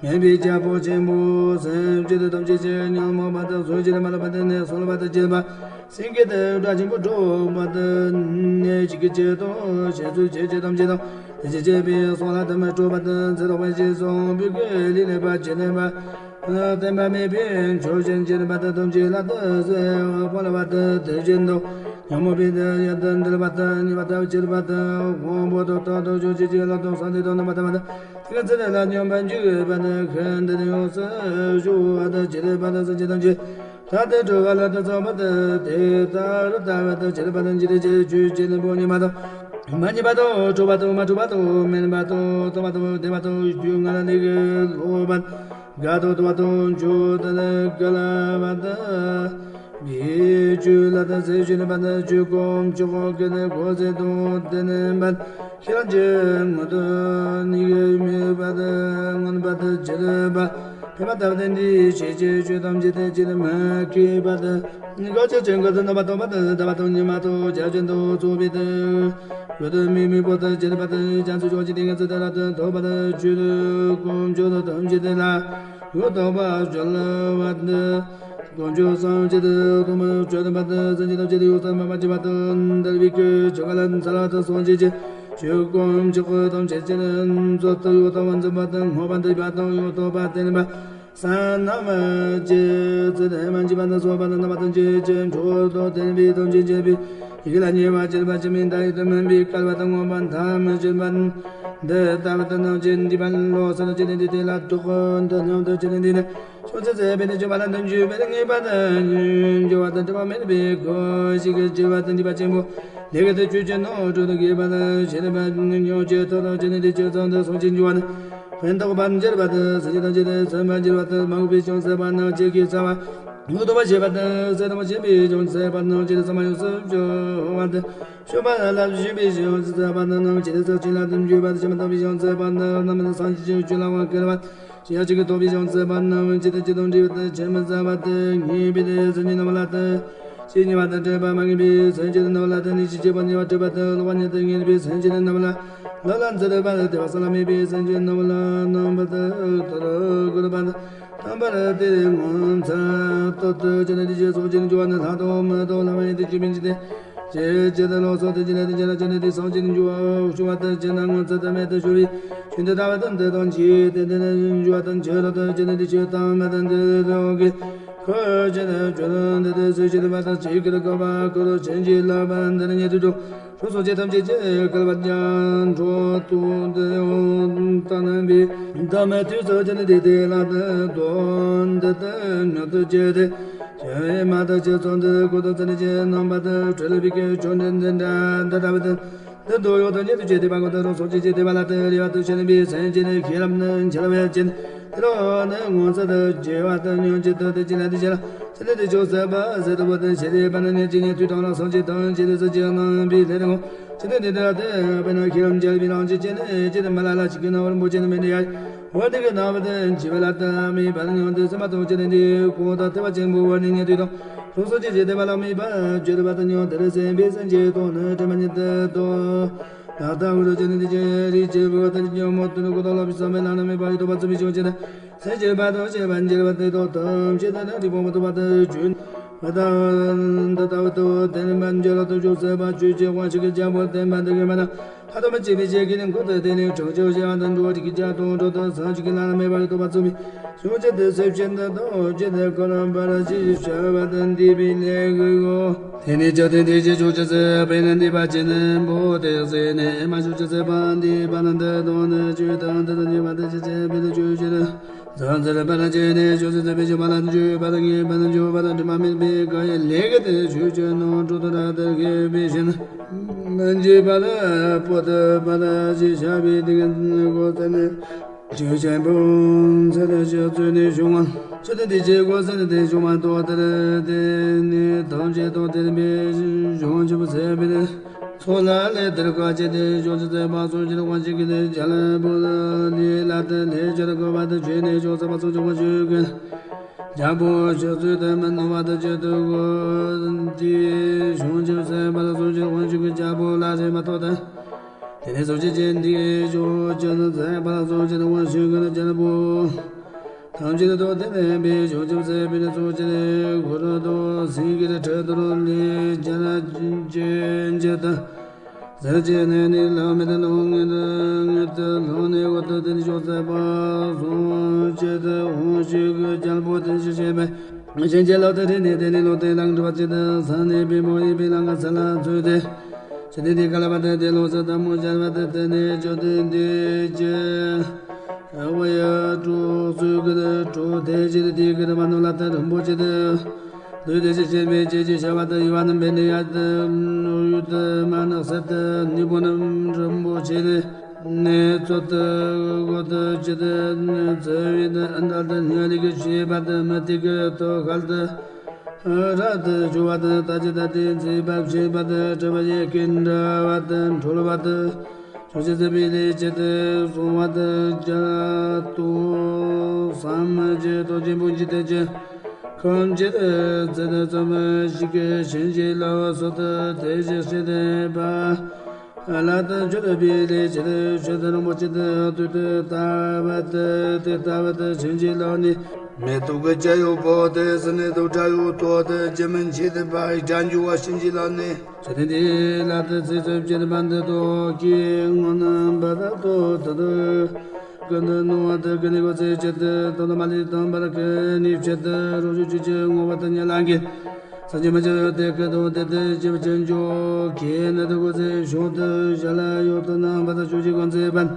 པ། མེད་པའི་རྒྱལ་པོ་ཆེན་པོ་སེམས་ཅན་ཐམས་ཅད་ཀྱི་ཉོན་མོངས་པ་དང་སོ་སྐྱེ་མ་ལུས་པ་དེ་ནས་སོལ་བ་དང་བཅས་པ། སེང་གེ་དང་སྒྲ་ཆེན་པོ་སྒྲོག་པ་དང་ནས་ཅིག་གི་ཆེད་དུ་ཞེ་སུ་ཆེ་ཆེ་ཐམས་ཅད་དང་དེ་ཅིག་བཅས་པའི་སོགས་ལ་དམ་སྤྲོ་བ་དང་ཚེ་རོགས་པའི་ཞེས་སོགས་བུ་གུ་ལི་ལེགས་པ་ཇི་ལེགས་པ། བསྟན་པ་མེད་པའི་ཆོས་ཅན་ཅི་ལེགས་པ་དང་ཐམས་ཅད་ལ་དུ་ཟེར་བ་ལ་བ་དུ་དེ་བཞིན་དུ་ཉོན་མོངས་པའི་དུ་ཡང་དུ་འདུལ་བ་དང་ཉེས་པ་དང་བཅིར་བ་དང་དབང་པོ་དང་རྟག་ཏུ་ཞོག་ཅིག་ཅིག་ལ་དུ་སང་དེ་དང་རྣམ་པ་དང་མ་དང་། དེ་ཚེ་ལ་སྙོམས་པར་འཇུག་པ་ནི་ཤིན་ཏུ་ཡོངས་སུ་ཞུ་བ་དང་ཇི་ལྟར་བ་དང་སེམས་ཅན་ཐམས་ཅད་ད་ལྟའི་སྤྲོ་བ་ལ་དུ་ཚང་བ་དང་དེ་ལྟར་ལྟ་བ་དང་ཇི་ལྟར་བ་དང་ཇི་ལྟར་ཇི་ཆོས་ཅན་པོ་ཉིད་མ་དང་མ་ཉིད་པ་དང་གྲུབ་པ་དང་མ་གྲུབ་པ་དང་མིན་པ་དང་སྟོང་པ་དང་བདེན་པ་དང་རྒྱུད་ལྔ་ལ་ལས་ཀྱི་ལོག་པ་དགའ་དང་སྡུག་པ་དང་མཆོག་དང་དགའ་བ་དང་། མིའི་ཆོས་ལ་དང་ཚེ་ཤེས་པ་དང་ཆོས་སྒོམ་ཆོས་སྒོམ་གྱི་ནི་སྒོ་ཟེར་དང་དེ་ནི་འབད། ཤེས་རབ་ཀྱི་མངོན་དུ་ནི་མེད་པ་དང་མངོན་པ་དང་ཇི་ལྟ་བ། ཕན་པ་ལྟ་བུ་དེ་འདྲའི་ཤེས་བྱའི་ཆོས་ཐམས་ཅད་དེ་ཇི་ལྟར་མ་སྐྱེས་པ་དང་། འགག་བྱེད་ཀྱི་མགོ་དང་རྣམ་པར་དག་པ་དང་ལྟ་བ་དང་ཉིད་མ་དང་བྱ་བྱེད་དང་ཚོགས་པའི་དང་། ཡོད་དུ་མི་དམིགས་པ་དང་བྱེད་པ་དང་བྱང་ཆུབ་ཕྱོགས་ཀྱི་དེ་ངེས་ཚུལ་དེ་རབ་ཏུ་ཐོབ་པ་དང་ཆོས་དང་སྒོམ་ཆོས་དང་ཐམས་ཅད་དེ་ལ་ཡོད་དོ་བ་སྦྱོར་བ་དང་། དཀོན་མཆོག་སངས་རྒྱས་དང་ཐོག་མར་ཆོས་དམ་པ་དང་སངས་རྒྱས་ཐམས་ཅད་དུ་ཡོངས་སུ་སྨིན་པར་བགྱིས་པ་དང་འདུལ་བའི་སྐུ་ཆོ་ག་ལ་འཚལ་བ་དང་སངས་རྒྱས་ཀྱི་ཆོས་སྒོམ་ཆོས་སྐུ་ཐམས་ཅད་ཀྱི་མཛོད་དུ་ཡོད་དོ་བ་འཛིན་པ་དང་བསྔོ་བ་འདུས་པ་དང་ཡོད་དོ་བ་བརྟན་པ་ས་རྣམས་ཀྱི་ཚུལ་དུ་མ་མཆིས་པ་དང་སོགས་པ་དང་རྣམ་པ་ཐམས་ཅད་ཀྱི་འཕྲོ་དང་བརྟེན་པའི་ཐམས་ཅད་མཁྱེན་པའི་ཡིད་ལ་ཉེ་བར་གྱུར་པ་ཅི་མིན་ད་ཡིད་དུ་མིན་པའི་སྐལ་བ་དང་མངོན་པར་མཐའ་མི་ཕྱིན་པ་འདི་ལྟ་བུ་དང་ནང་བཞིན་འདི་པ་ལོ་སར་ཅི་ནི་འདི་དེ་ལ་དོགས་འདི་སྙམ་དུ་ཅི་ནི་འདི་ནི། ཆོས་ཚུལ་ཟད་པའི་ནི་འཇུག་པ་ལ་འདི་འཇུག་པའི་ངེས་པ་དང་འཇུག་པ་དང་དྲི་མ་མེད་པའི་སྒོ་ཞིག་གི་འཇུག་པ་དང་འཇུག་པ་ཆེན་པོ་ལས་ཀྱི་དུ་ཆོས་ཅན་ནོ་གྲོགས་དང་གེགས་པ་དང་ཞེ་ལ་པ་ཉོ་ཆེ་ཐོག་དང་ཅི་ནི་འདི་ཆོས་ཚང་དུ་སོང་ཅིང་འཇུག་པ་ནི། ཕན་འདོགས་པར་འགྱུར་བ་དང་སེམས་ཅན་ཐམས་ཅད་དུ་སེམས་པར་འགྱུར་བ་དང་མ་འོངས་པའི་བྱང་སེམས་པ་རྣམས་ཀྱི་གེགས་སེལ་བ། འོད་དང་བ་ཞེས་པ་དང་སེམས་དང་བ་ཞེས་པའི་བྱང་སེམས་པ་རྣམས་ཀྱི་བསམ་པ་ཡོངས་སུ་སྤྱོད་པ་དང་། སྤྱོད་པ་ལ་ཞུགས་པའི་བྱང་སེམས་པ་རྣམས་ཀྱི་ཚོགས་ཅན་ལ་དམ་བཅས་པ་དང་བྱམས་པ་དང་བའི་བྱང་སེམས་པ་རྣམས་སངས་རྒྱས་ཀྱི་ཆོས་ལ་དབང་བསྐུར་བ། ཞེས་ཡང་གཅིག་གིས་རྟོགས་པའི་བྱང་སེམས་པ་རྣམས་ཇི་ལྟར་ཇི་ལྟར་འདྲིས་པ་དང་ཆེས་མི་ཟད་པ་དང་ངེས་པའི་སེམས་ཉིད་རྣམ་པ་ལ་དང་། ཆེས་ཉེ་བ་དང་བྲལ་བ་མ་ངེས་པའི་སེམས་ཅན་རྣམས་ལ་དང་ནི་ཤེས་བྱེད་པ་ཉེ་བར་འཕྲད་པ་དང་ལོག་པ་ཉིད་དུ་ངེས་པའི་སེམས་ཅན་རྣམས་ལ་ལ་ལ་འཛིན་པ་དང་དེ་བ་ས་ལ་མེད་པའི་སེམས་ཅན་རྣམས་ལ་རྣམ་པ་དང་མཐར་གོ་བ་དང་ཐར་པར་དེ་ངོ་མཚར་ཏོག་ཏུ་ཅི་ནི་དེ་ཅི་སོགས་ཅི་ནི་འགྱུར་བ་ནི་ལྷ་དང་མི་དང་ལྷ་མ་ཡིན་དུ་གྱུར་པའི་འཇིག་རྟེན། ཇི་ལྟར་ལོག་སོགས་དེ་ཇི་ལྟར་དེ་ཇི་ལྟར་ཅི་ནི་དེ་སོགས་ཅི་ནི་འགྱུར་བ་འོག་ཆུ་བ་ལྟར་ཅི་ན་ངོ་མཚར་དུ་མེད་དུ་ཤོར་བའི་ཆོས་འདི་ལྟ་བ་དང་འདི་དང་ཇི་སྟེ་འདི་ནི་འགྱུར་བ་དང་ཇི་ལྟར་དུ་ཅི་ནི་དེ་ཆོས་དང་མི་དང་འདི་དང་གི་ཁོ་ཅི་ནི་ཆོས་དང་འདི་དེ་སུ་ཅི་ནི་བ་དང་ཅི་ཀི་ལ་གོ་བ་ཁོ་རོ་ཆེན་གྱི་ལ་བ་འདི་ནི་ཉེ་དུ་འགྲོ། ཕྱོགས་སོགས་ཅན་ཐམས་ཅད་ཀྱི་སྐལ་བ་ཀྱང་འཕྲོ་དུ་དེ་ཡང་དང་ནམ་པའི་བདག་མེད་དུས་སུ་ཅི་ནི་དེ་དེ་ལ་དེ་དོན་འདི་ལྟར་མྱུར་དུ་བྱེད་དེ། ཆེ་བའི་མ་དང་ཆེ་ཚོགས་འདི་ཀུན་ཏུ་ཚན་ཅན་རྣམ་པ་དང་བྲལ་བའི་སྐད་ཆོས་འདི་འདི་འདྲ་འདི་ལྟ་བུ་དང་འདི་དོ་ཡོད་དང་ཉེ་དུ་བྱེད་དེ་བ་ཀུན་ཏུ་རང་སོགས་ཅི་བྱེད་དེ་བ་ལ་དེ་རེ་བ་དང་ཆེ་ནི་པའི་སེམས་ཅན་ནི་ཤེས་རབ་ནི་འཆལ་བའི་ཅན། དེ་ལ་ནི་ངོ་མཚར་དུ་བརྗོད་པ་དང་ཉོན་ཅིག་ཏུ་དེ་ཅི་ལ་དེ་ཅི་ལ་ཚེ་འདི་དེ་ཆོག་ཟད་པ་ཟད་དུ་བ་དང་ཞེ་དེ་པ་ན་ཉེ་ཅི་ཉེ་དུས་དང་ལ་སངས་རྒྱས་དང་ཇི་ལྟར་ཟད་ཅི་རྣམ་པའི་ལས་དང་ཇི་ལྟར་དེ་ལྟར་དེ་དཔེར་ན་ཁྱེད་རང་འཇལ་བའི་ལང་ཅི་ཅི་ནི་ཅི་ནི་མ་ལ་ལ་ཅི་གི་ན་བར་འབོ་ཅི་ནི་མི་འདི་ཡ་བར་དེ་གི་ན་བ་དང་ཇི་བ་ལ་ཏ་མི་བ་ལ་ཉོན་དུ་སེམས་པ་དང་ཇི་ནི་འདི་གོང་དང་ཐེ་བ་ཅན་པོ་བར་ནི་ཉེ་དུས་དང་ལོ་སོ་ཅི་ཇི་དེ་བ་ལ་མི་བ་ཇི་དེ་བ་དང་ཉོན་དེ་རེ་སེམས་པའི་སེམས་ཅན་དང་ནི་དྲི་མ་ཉིད་དུ་དོ། ད་ལྟ་འུ་རུ་ཅན་ནི་ཅན་རིག་བྱེད་པོ་ད་ཉོན་མོ་དུ་ནི་གོ་ད་ལ་བི་སམ་མེ་ལ་ན་མེ་བ་ཡི་དོ་བ་ཙུ་མི་ཅོ་ཅན་སེམས་ཅན་པ་དང་བྱེད་པ་འཇལ་བ་དེ་དོ་དམ་བྱེད་དེ་ནི་རིག་པོ་མོ་དུ་བ་དུ་ཇུན། ད་ལྟ་འདི་ལྟ་བུ་དུ་དེ་ནི་མ་འཇལ་ལ་དུ་ཅོ་ཟད་པ་ཆོས་ཅན་དབང་ཤེས་ཀྱི་རྒྱལ་པོ་བསྟན་པ་འདི་གི་མ་ན། ལྷ་དང་མི་བྱེད་པའི་ཆེད་ཀྱི་ནི་འཁོར་དུ་དེ་ནི་དྲང་ཆོས་བྱ་བ་དང་འགྲོ་བ་དྲུག་གི་བྱ་དང་འགྲོ་དང་སངས་རྒྱས་ཀྱི་ལམ་ལ་མེད་པར་ཡོད་དོ་བ་ཚུགས་པའི་ཕྱོགས་བཅུ་དུ་སེམས་ཅན་དུ་དང་བཅུ་དུ་འཁོར་བར་ཞི་ཞི་བྱ་བ་དང་འདུས་པའི་ལས་ཀྱི་འོ། དེ་ནི་བཅུ་དུ་འདི་ཅི་ཕྱོགས་བཅུ་སེ་པའི་ནི་འདུས་པ་ཅན་ནི་འབོ་དེ་ཟེ་ནི་མ་ཕྱོགས་བཅུ་སེ་པ་འདུས་པ་ན་འདི་དང་ནི་ཆོས་དང་འདི་དང་ཉེ་བ་དུ་ཅི་ཅན་པའི་དུ་ཆོས་ཅན། ཛ་ཛ་ར་པ་ར་ཅེ་ནེ་ཅོ་ཙེ་ཙེ་པེ་ཅོ་པ་ལ་ཏུ་ཅོ་པ་ལ་ངེ་པ་ལ་ཅོ་པ་ལ་དྲི་མ་མེད་པའི་ག་ཡེ་ལེ་གེ་ཏེ་ཆོས་ཅན་ནོ་ཀྲོ་ཏ་ར་ཏ་གེ་པེ་ཤེ་ན་མན་ཇེ་པ་ལ་པོ་ཏ་པ་ལ་ཅི་ཤ་བི་ཏི་གེ་གོ་ཏ་ནེ་ཆོས་ཅན་པོ་ཚེ་ཏ་ཅི་ཙུ་ནེ་ཤུང་ཝན་ཆོས་ཏ་ཏི་ཅེ་གོ་ཚེ་ཏ་ཏེ་ཤུང་ཝན་ཏོ་ཏ་ར་ཏེ་ནེ་ཐམས་ཅད་དོ་ཏེ་པེ་ཤོང་ཆེ་པོ་ཚེ་པེ་ཏེ། ཚོགས་ལ་ལས་དེར་དཀའ་སྤྱད་དེ་ཕྱོགས་བཅུ་ཚེ་དཔག་ཚོགས་ཀྱི་དབང་ཕྱུག་གི་ནི་རྒྱ་ལ་བུ་ལ་ལས་ལ་དེ་ལས་བྱར་དགོས་པ་དེ་བྱས་ནས་ཕྱོགས་ཚེ་དཔག་ཚོགས་ཀྱི་དབང་ཕྱུག་གི་རྒྱལ་པོ་ཕྱོགས་བཅུ་དེ་མི་སྣང་བ་དེ་བྱེད་དུ་དགོས་ཏེ་ཕྱོགས་བཅུ་ཚེ་དཔག་ཚོགས་ཀྱི་དབང་ཕྱུག་གི་རྒྱལ་པོ་ལ་རེ་མ་ཐོག་དང་། དེ་ནས་ཚོགས་ཀྱི་རྒྱན་འདི་ཕྱོགས་བཅུ་ཚེ་དཔག་ཚོགས་ཀྱི་དབང་ཕྱུག་གི་རྒྱལ་པོ། ཐམས་ཅད་དུ་དེ་ལས་འབད་ཕྱོགས་བཅུ་ཚེ་པི་ནི་ཚོགས་ཀྱི་འཁོར་དུ་སེང་གེར་ཁྲི་གདུགས་ལས་རྒྱལ་ཅན་ཇི་ལྟ་ཟེར་བྱས་ནས་ནི་ལྷ་མི་དང་ལྷ་ངན་དང་ངན་དུ་ལྷུང་ནས་འོད་དུ་དེ་ནི་ཕྱོགས་ཚེ་དཔག་ཚོགས་ཀྱི་དབང་ཕྱུག་གི་རྒྱལ་པོ་དེ་བཞིན་གཤེགས་པས་གཤིན་རྗེ་ལོག་སྟེ་རིང་ནས་དེ་ནི་ལོག་སྟེ་ལང་གྲུ་བ་ཅན་དུ་ས་ནས་པའི་མོ་ཡིན་པའི་ལང་ཀ་ས་ལ་ཚུད་དེ། ཇི་ལྟར་འདི་ག་ལ་བ་དང་དེ་ལོ་ས་དང་མོ་སྦྱར་བ་དང་དེ་ནས་ཇོ་དུ་འདི་ཅི། ཨ་བ་ཡ་གྲོགས་ཚུལ་གི་དུ་གྲོགས་དེ་ཇི་ལྟར་འདི་གི་དུ་མ་ནོ་ལ་དང་རིན་པོ་ཆེ་དུ། ལུས་དེ་ཅི་བྱེད་མེད་ཅེས་ཅི་བྱ་བ་དུ་ཡུ་བ་ནམ་པའི་ནི་ཡ་དུ་ནོ་ཡུ་དུ་མ་ནག་ས་དུ་ནི་པོ་ནམ་རིན་པོ་ཆེ་དུ། ནི་ཚོ་དུ་གོ་དུ་ཅི་དུ་ཚུལ་ཡུ་དུ་ཨ་འདྲ་དུ་ཉ་ལི་གི་བྱེད་པ་དུ་མི་ཏི་གི་དུ་གལ་དུ། རབ་ཏུ་ཞི་བ་དང་ལྟ་ཅི་ལྟ་སྟེ་མཛེས་པར་བྱེད་པ་དང་གྲུབ་པ་ཡི་གེ་འདྲ་བ་དང་འཁྲུལ་བ་དང་ཕྱོགས་བཅུ་ཚེ་པའི་ལས་བྱེད་དུ་སོང་བ་དང་རྒྱ་ཏོ་བསམ་གྱི་དོན་ཆེན་པོ་འཇིག་རྟེན་གྱི་ཁམས་ཀྱི་ཚེ་དང་ཙམ་ཞིག་གི་གཤིན་རྗེ་ལ་སོགས་དུ་དེ་བཞིན་གཤེགས་བསྟན་པ། ལ་དང་མཆོད་པའི་ལས་བྱེད་ཆོས་དང་རིན་པོ་ཆེ་དང་དུས་དུ་ལྟ་བ་དང་དེ་ལྟ་བ་དང་གཤིན་རྗེ་ལ་ནི། མེ་ཏོག་གི་སྐྱ་ཡུ་བོ་དེ་སི་ནི་དུ་དྲ་ཡུ་ཏོ་དེ་ཇི་མིན་ཆེ་དེ་པ་ཡི་དྲ་འཇུ་བ་གཤིན་རྗེ་ལ་ནི། ཇི་ལྟར་འདི་ལ་དེ་ཚེ་ཚོད་བྱེད་པ་འདི་དོ་ཀྱི་ངོ་ན་བ་ད་དོ་དེ་དུ་ཀུན་ཏུ་ནོ་བ་དེ་ཀུན་ནི་གོ་ཚེ་ཆེད་དུ་དོ་ན་མ་ལི་དང་བར་ཀུན་ནི་ཆེད་དུ་རོ་ཞུ་ཆུ་ཆེ་ངོ་བ་དེ་ཉེ་ལ་གི། ས་ཆེན་མ་ཆེ་ཡོད་དེ་ཀུན་ཏུ་དེ་དེ་ཆེ་བ་ཆེན་ཇོ་ཁྱེད་ནི་དུ་གོ་ཚེ་ཤོག་དུ་ཞ་ལ་ཡོད་དུ་ན་བ་དེ་ཆུ་ཆེ་གོ་ཚེ་པན།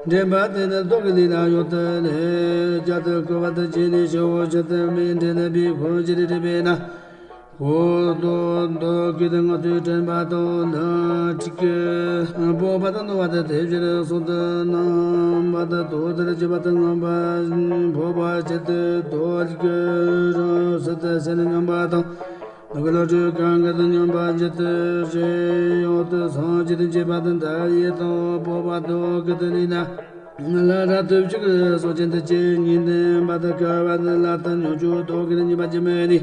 འདྲེན་པ་དེ་ནི་རྡོ་གི་ལི་ལ་ཡོད་དུ་ལེ། རྒྱ་དུ་ཀུ་བ་དུ་ཇི་ནི་ཤོ་བོ་ཇི་དུ་མི་འདྲེན་ནི་བི་ཁོ་ཇི་རི་རི་བེ་ན། གོ་དོ་དོ་གི་དུ་ང་དུ་དྲན་པ་དོ་ལ་ཁྲི་ཀི་བོ་བ་དུ་ནོ་བ་དུ་དེ་བཞི་རི་སོ་དུ་ནམ་བ་དུ་དོ་དུ་རི་ཇི་བ་དུ་ངམ་བ་བོ་བ་ཇི་དུ་དོ་ལི་ཀི་རང་སི་དུ་སེ་ནི་ཉམ་བ་དང་། ནུ་གུ་ལོ་ཀྲུ་གང་གི་དུ་ཉམ་བ་ཇི་དུ་རེ་ཡོ་དུ་སང་ཇི་དུ་ཇི་བ་དུ་ད་ཡེ་དང་བོ་བ་དོ་གི་དུ་ལི་ན། ལ་ར་ཐུབ་ཅིག་སོ་ཅན་དུ་ཅི་ཉིན་དུ་བ་དུ་ཀ་བ་དུ་ལ་དུ་ཉོ་ཅུ་དོ་གི་དུ་ཉི་བ་ཇི་མེ་ནི།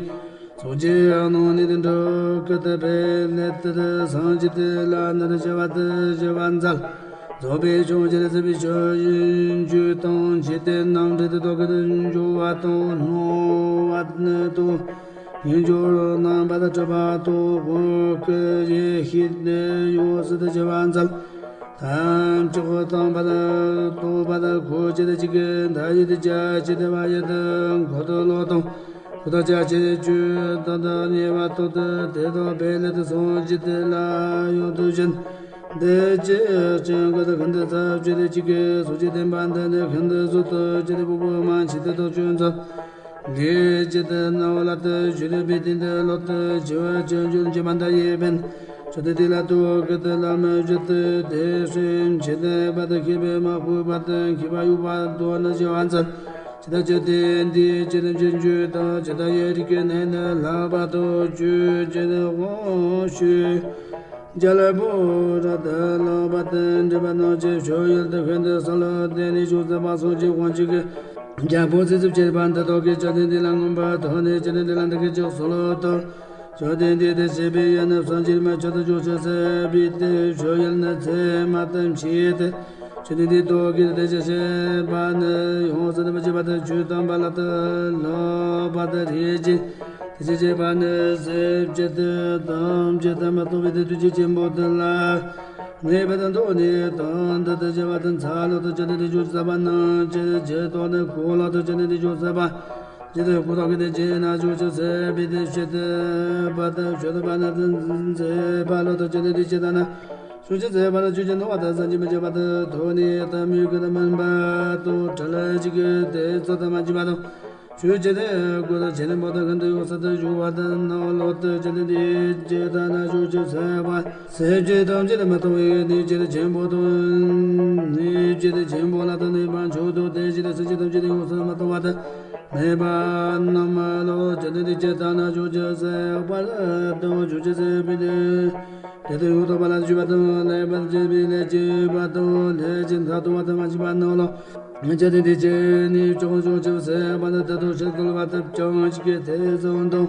སོ་ཅི་ཨ་ནོ་ནི་དུ་འགྲོ་གི་དུ་བེ་ལེ་དུ་དུ་སང་ཇི་དུ་ལ་ནི་དུ་ཇི་བ་དུ་ཇི་བ་མཛལ། རྫོགས་པའི་ཆོས་ཅན་ཟེར་བའི་ཆོས་ཡིན་རྒྱུ་དང་འཇིག་རྟེན་ནམ་འབྲེལ་དུ་དོ་གི་དུ་འཇུ་བ་དང་སྣང་བ་ནི་དུ། ཡིན་རྒྱུར་སྣང་བ་དང་སྤྲུལ་པ་དང་བོད་ཀྱི་ཡེ་ཤེས་ནི་ཡོད་སྲིད་དུ་ཞི་བ་མཛད། ཐམས་ཅད་དང་བ་དང་རྟོག་པ་དང་གོ་ཅི་དང་གཅིག་གི་མཐའ་ཡས་དུ་བཅའ་ཅི་དེ་བ་ཡས་དུ་འཁོར་དུ་ལོ་དང་འཁོར་དང་བཅའ་ཅི་དུ་བཅུ་དང་དང་ཉེ་བ་ཐོག་ཏུ་དེ་དང་བེ་ལེ་དུ་སོང་ཅི་དེ་ལ་ཡོད་དུ་བཞིན། དེ་ཅི་ཅན་ག་དུ་ཁན་དུ་ཚབ་ཅི་དུ་གཅིག་གི་སོ་ཅི་དེ་བ་འདི་ནི་ཁན་དུ་སོ་དུ་ཅི་དེ་བུ་བུ་མ་ཆི་དེ་དོ་ཅུན་ཚོ། ལས་ཀྱི་དེ་ནང་ལ་དེ་ཞུ་རུ་པའི་དེ་འདི་ལོ་དེ་ཇི་བ་ཅན་ཇུན་ཇི་མ་འདའ་ཡེ་བན། ཆུ་དེ་དེ་ལ་དུ་གི་དེ་ལ་མི་ཞུ་དེ་དེ་སྲིན་ཆེ་དེ་བ་དེ་ཁེ་བེ་མ་ཕུ་བ་དེ་ཁེ་བ་ཡུ་བ་དོ་ནི་ཞི་བ་མཛད། ད་ཅི་སྟེ་འདིའི་ཕྱི་ནམ་ཕྱི་འཇུག་དང་ཇི་ལྟར་ཡོད་རིགས་ཀྱི་གནས་ནི་ལྷག་པར་དུ་ཆོས་ཀྱི་དབང་ཕྱུག་རྒྱལ་པོ་རབ་ཏུ་ལོངས་པ་དང་འདྲེས་པ་རྣམས་ཀྱི་མཆོད་ཡུལ་དུ་ཤིན་ཏུ་གསལ་ལོ། དེ་ནས་བྱང་ཆུབ་སེམས་དཔའ་སངས་རྒྱས་དབང་ཕྱུག་གིས་རྒྱལ་པོ་ཚིགས་སུ་བཅད་པ་འདི་དག་གིས་ཅི་སྟེ་འདི་ལ་མངོན་པར་མཐོ་ནས་ཅི་སྟེ་འདི་ལ་འདི་སྐད་ཅེས་གསོལ་ཏོ། ཅི་སྟེ་འདི་དེ་བྱས་པའི་ཡུལ་ནི་བསམ་གྱིས་མི་ཁྱབ་ཏུ་བྱང་ཆུབ་སེམས་དཔའི་དེ་མཆོད་ཡུལ་ནི་མཚན་མ་དང་མཆིས་ཏེ། ཅི་སྟེ་འདི་དག་གིས་དེ་ཅི་བྱས་པ་ནི་ཡོངས་སུ་དག་པར་བྱེད་པ་དང་ཆོས་དམ་པ་ལ་དུ་ལོག་པ་དང་རིགས་ཀྱི་དེ་ཅི་བྱས་པ་ནི་སེམས་ཅན་དུ་ཐམས་ཅད་དུ་མི་གཏོང་བའི་དེ་ཐུགས་རྗེ་ཆེན་པོ་དེ་ལ་ངེས་པར་དུ་མཐོང་ནས་དོན་དུ་དེ་བྱས་པ་དང་འཚལ་ལོ། དེ་ཅི་སྟེ་འདི་བྱང་ཆུབ་སེམས་དཔའ་རྣམས་ཀྱི་རྗེས་ཐོབ་ནི་གོ་ལོ། དེ་ཅི་སྟེ་འདི་བྱང་ཆུབ་སེམས་དཔའ་ཇི་ལྟར་གོ་ཐོབ་ཀྱི་དེ་བྱས་ན་བྱང་ཆུབ་སེམས་དཔའི་དེ་ཤེས་ཐུབ་པ་དང་ཆོས་ཐོབ་པ་ན་དེ་མཛེས་པ་ལོ། དེ་ཅི་སྟེ་འདི་ཅི་ལྟར་ན་བྱང་ཆུབ་སེམས་དཔའ་ལ་ཆོས་ཀྱི་སྣང་བ་དང་བསམ་གྱིས་མི་ཁྱབ་པ་དང་ཐོབ་ནས་ལྟ་མོས་ཀྱི་དང་མུན་པ་དང་བྲལ་ཞིང་གི་དེ་ཚོགས་དང་མ་བྱིན་པ་དང་ཆོས་ཀྱི་དེ་སྐུ་དང་ཆེ་ལེན་པོ་དང་ཤིན་ཏུ་ཡོངས་སུ་དག་བྱུང་བ་དང་རྣམས་ལོ། དེ་ཅི་སྟེ་འདི་ཅི་ལྟར་ན་བྱང་ཆུབ་སེམས་དཔའ་སེམས་ཅན་ཐམས་ཅད་མི་གཏོང་བའི་གནས་ཆེན་ཆེན་པོ་དང་གནས་ཆེན་ཆེན་པོ་ལ་དང་ནུས་པ་མཆོག་ཏུ་དེ་ཅི་སྟེ་སེམས་ཅན་ཐམས་ཅད་ཡོངས་སུ་མི་གཏོང་བ་དང་མེད་པ་རྣམས་ལོ། ཅི་སྟེ་འདི་ཅི་ལྟར་ན་བྱང་ཆུབ་སེམས་དཔའ་ལ་དང་བྱང་ཆུབ་སེམས་དཔའི་དེ་དེ་དང་ཡོངས་སུ་དག་པ་ལ་སྤྱོད་པ་དང་ལེགས་པར་སྤྱད་པའི་ལས་བྱེད་པ་དང་ལས་ཀྱི་མཐར་ཐུག་པ་དང་མ་བྱིན་པ་རྣམས་ལོ། ཅི་སྟེ་འདི་ཅི་ནི་ཅོག་བྱང་ཆུབ་སེམས་དཔའ་ནི་དེ་དང་ཕྱིར་རྒོལ་བ་དང་བྱང་ཆུབ་ཀྱི་དེ་བཟང་དང་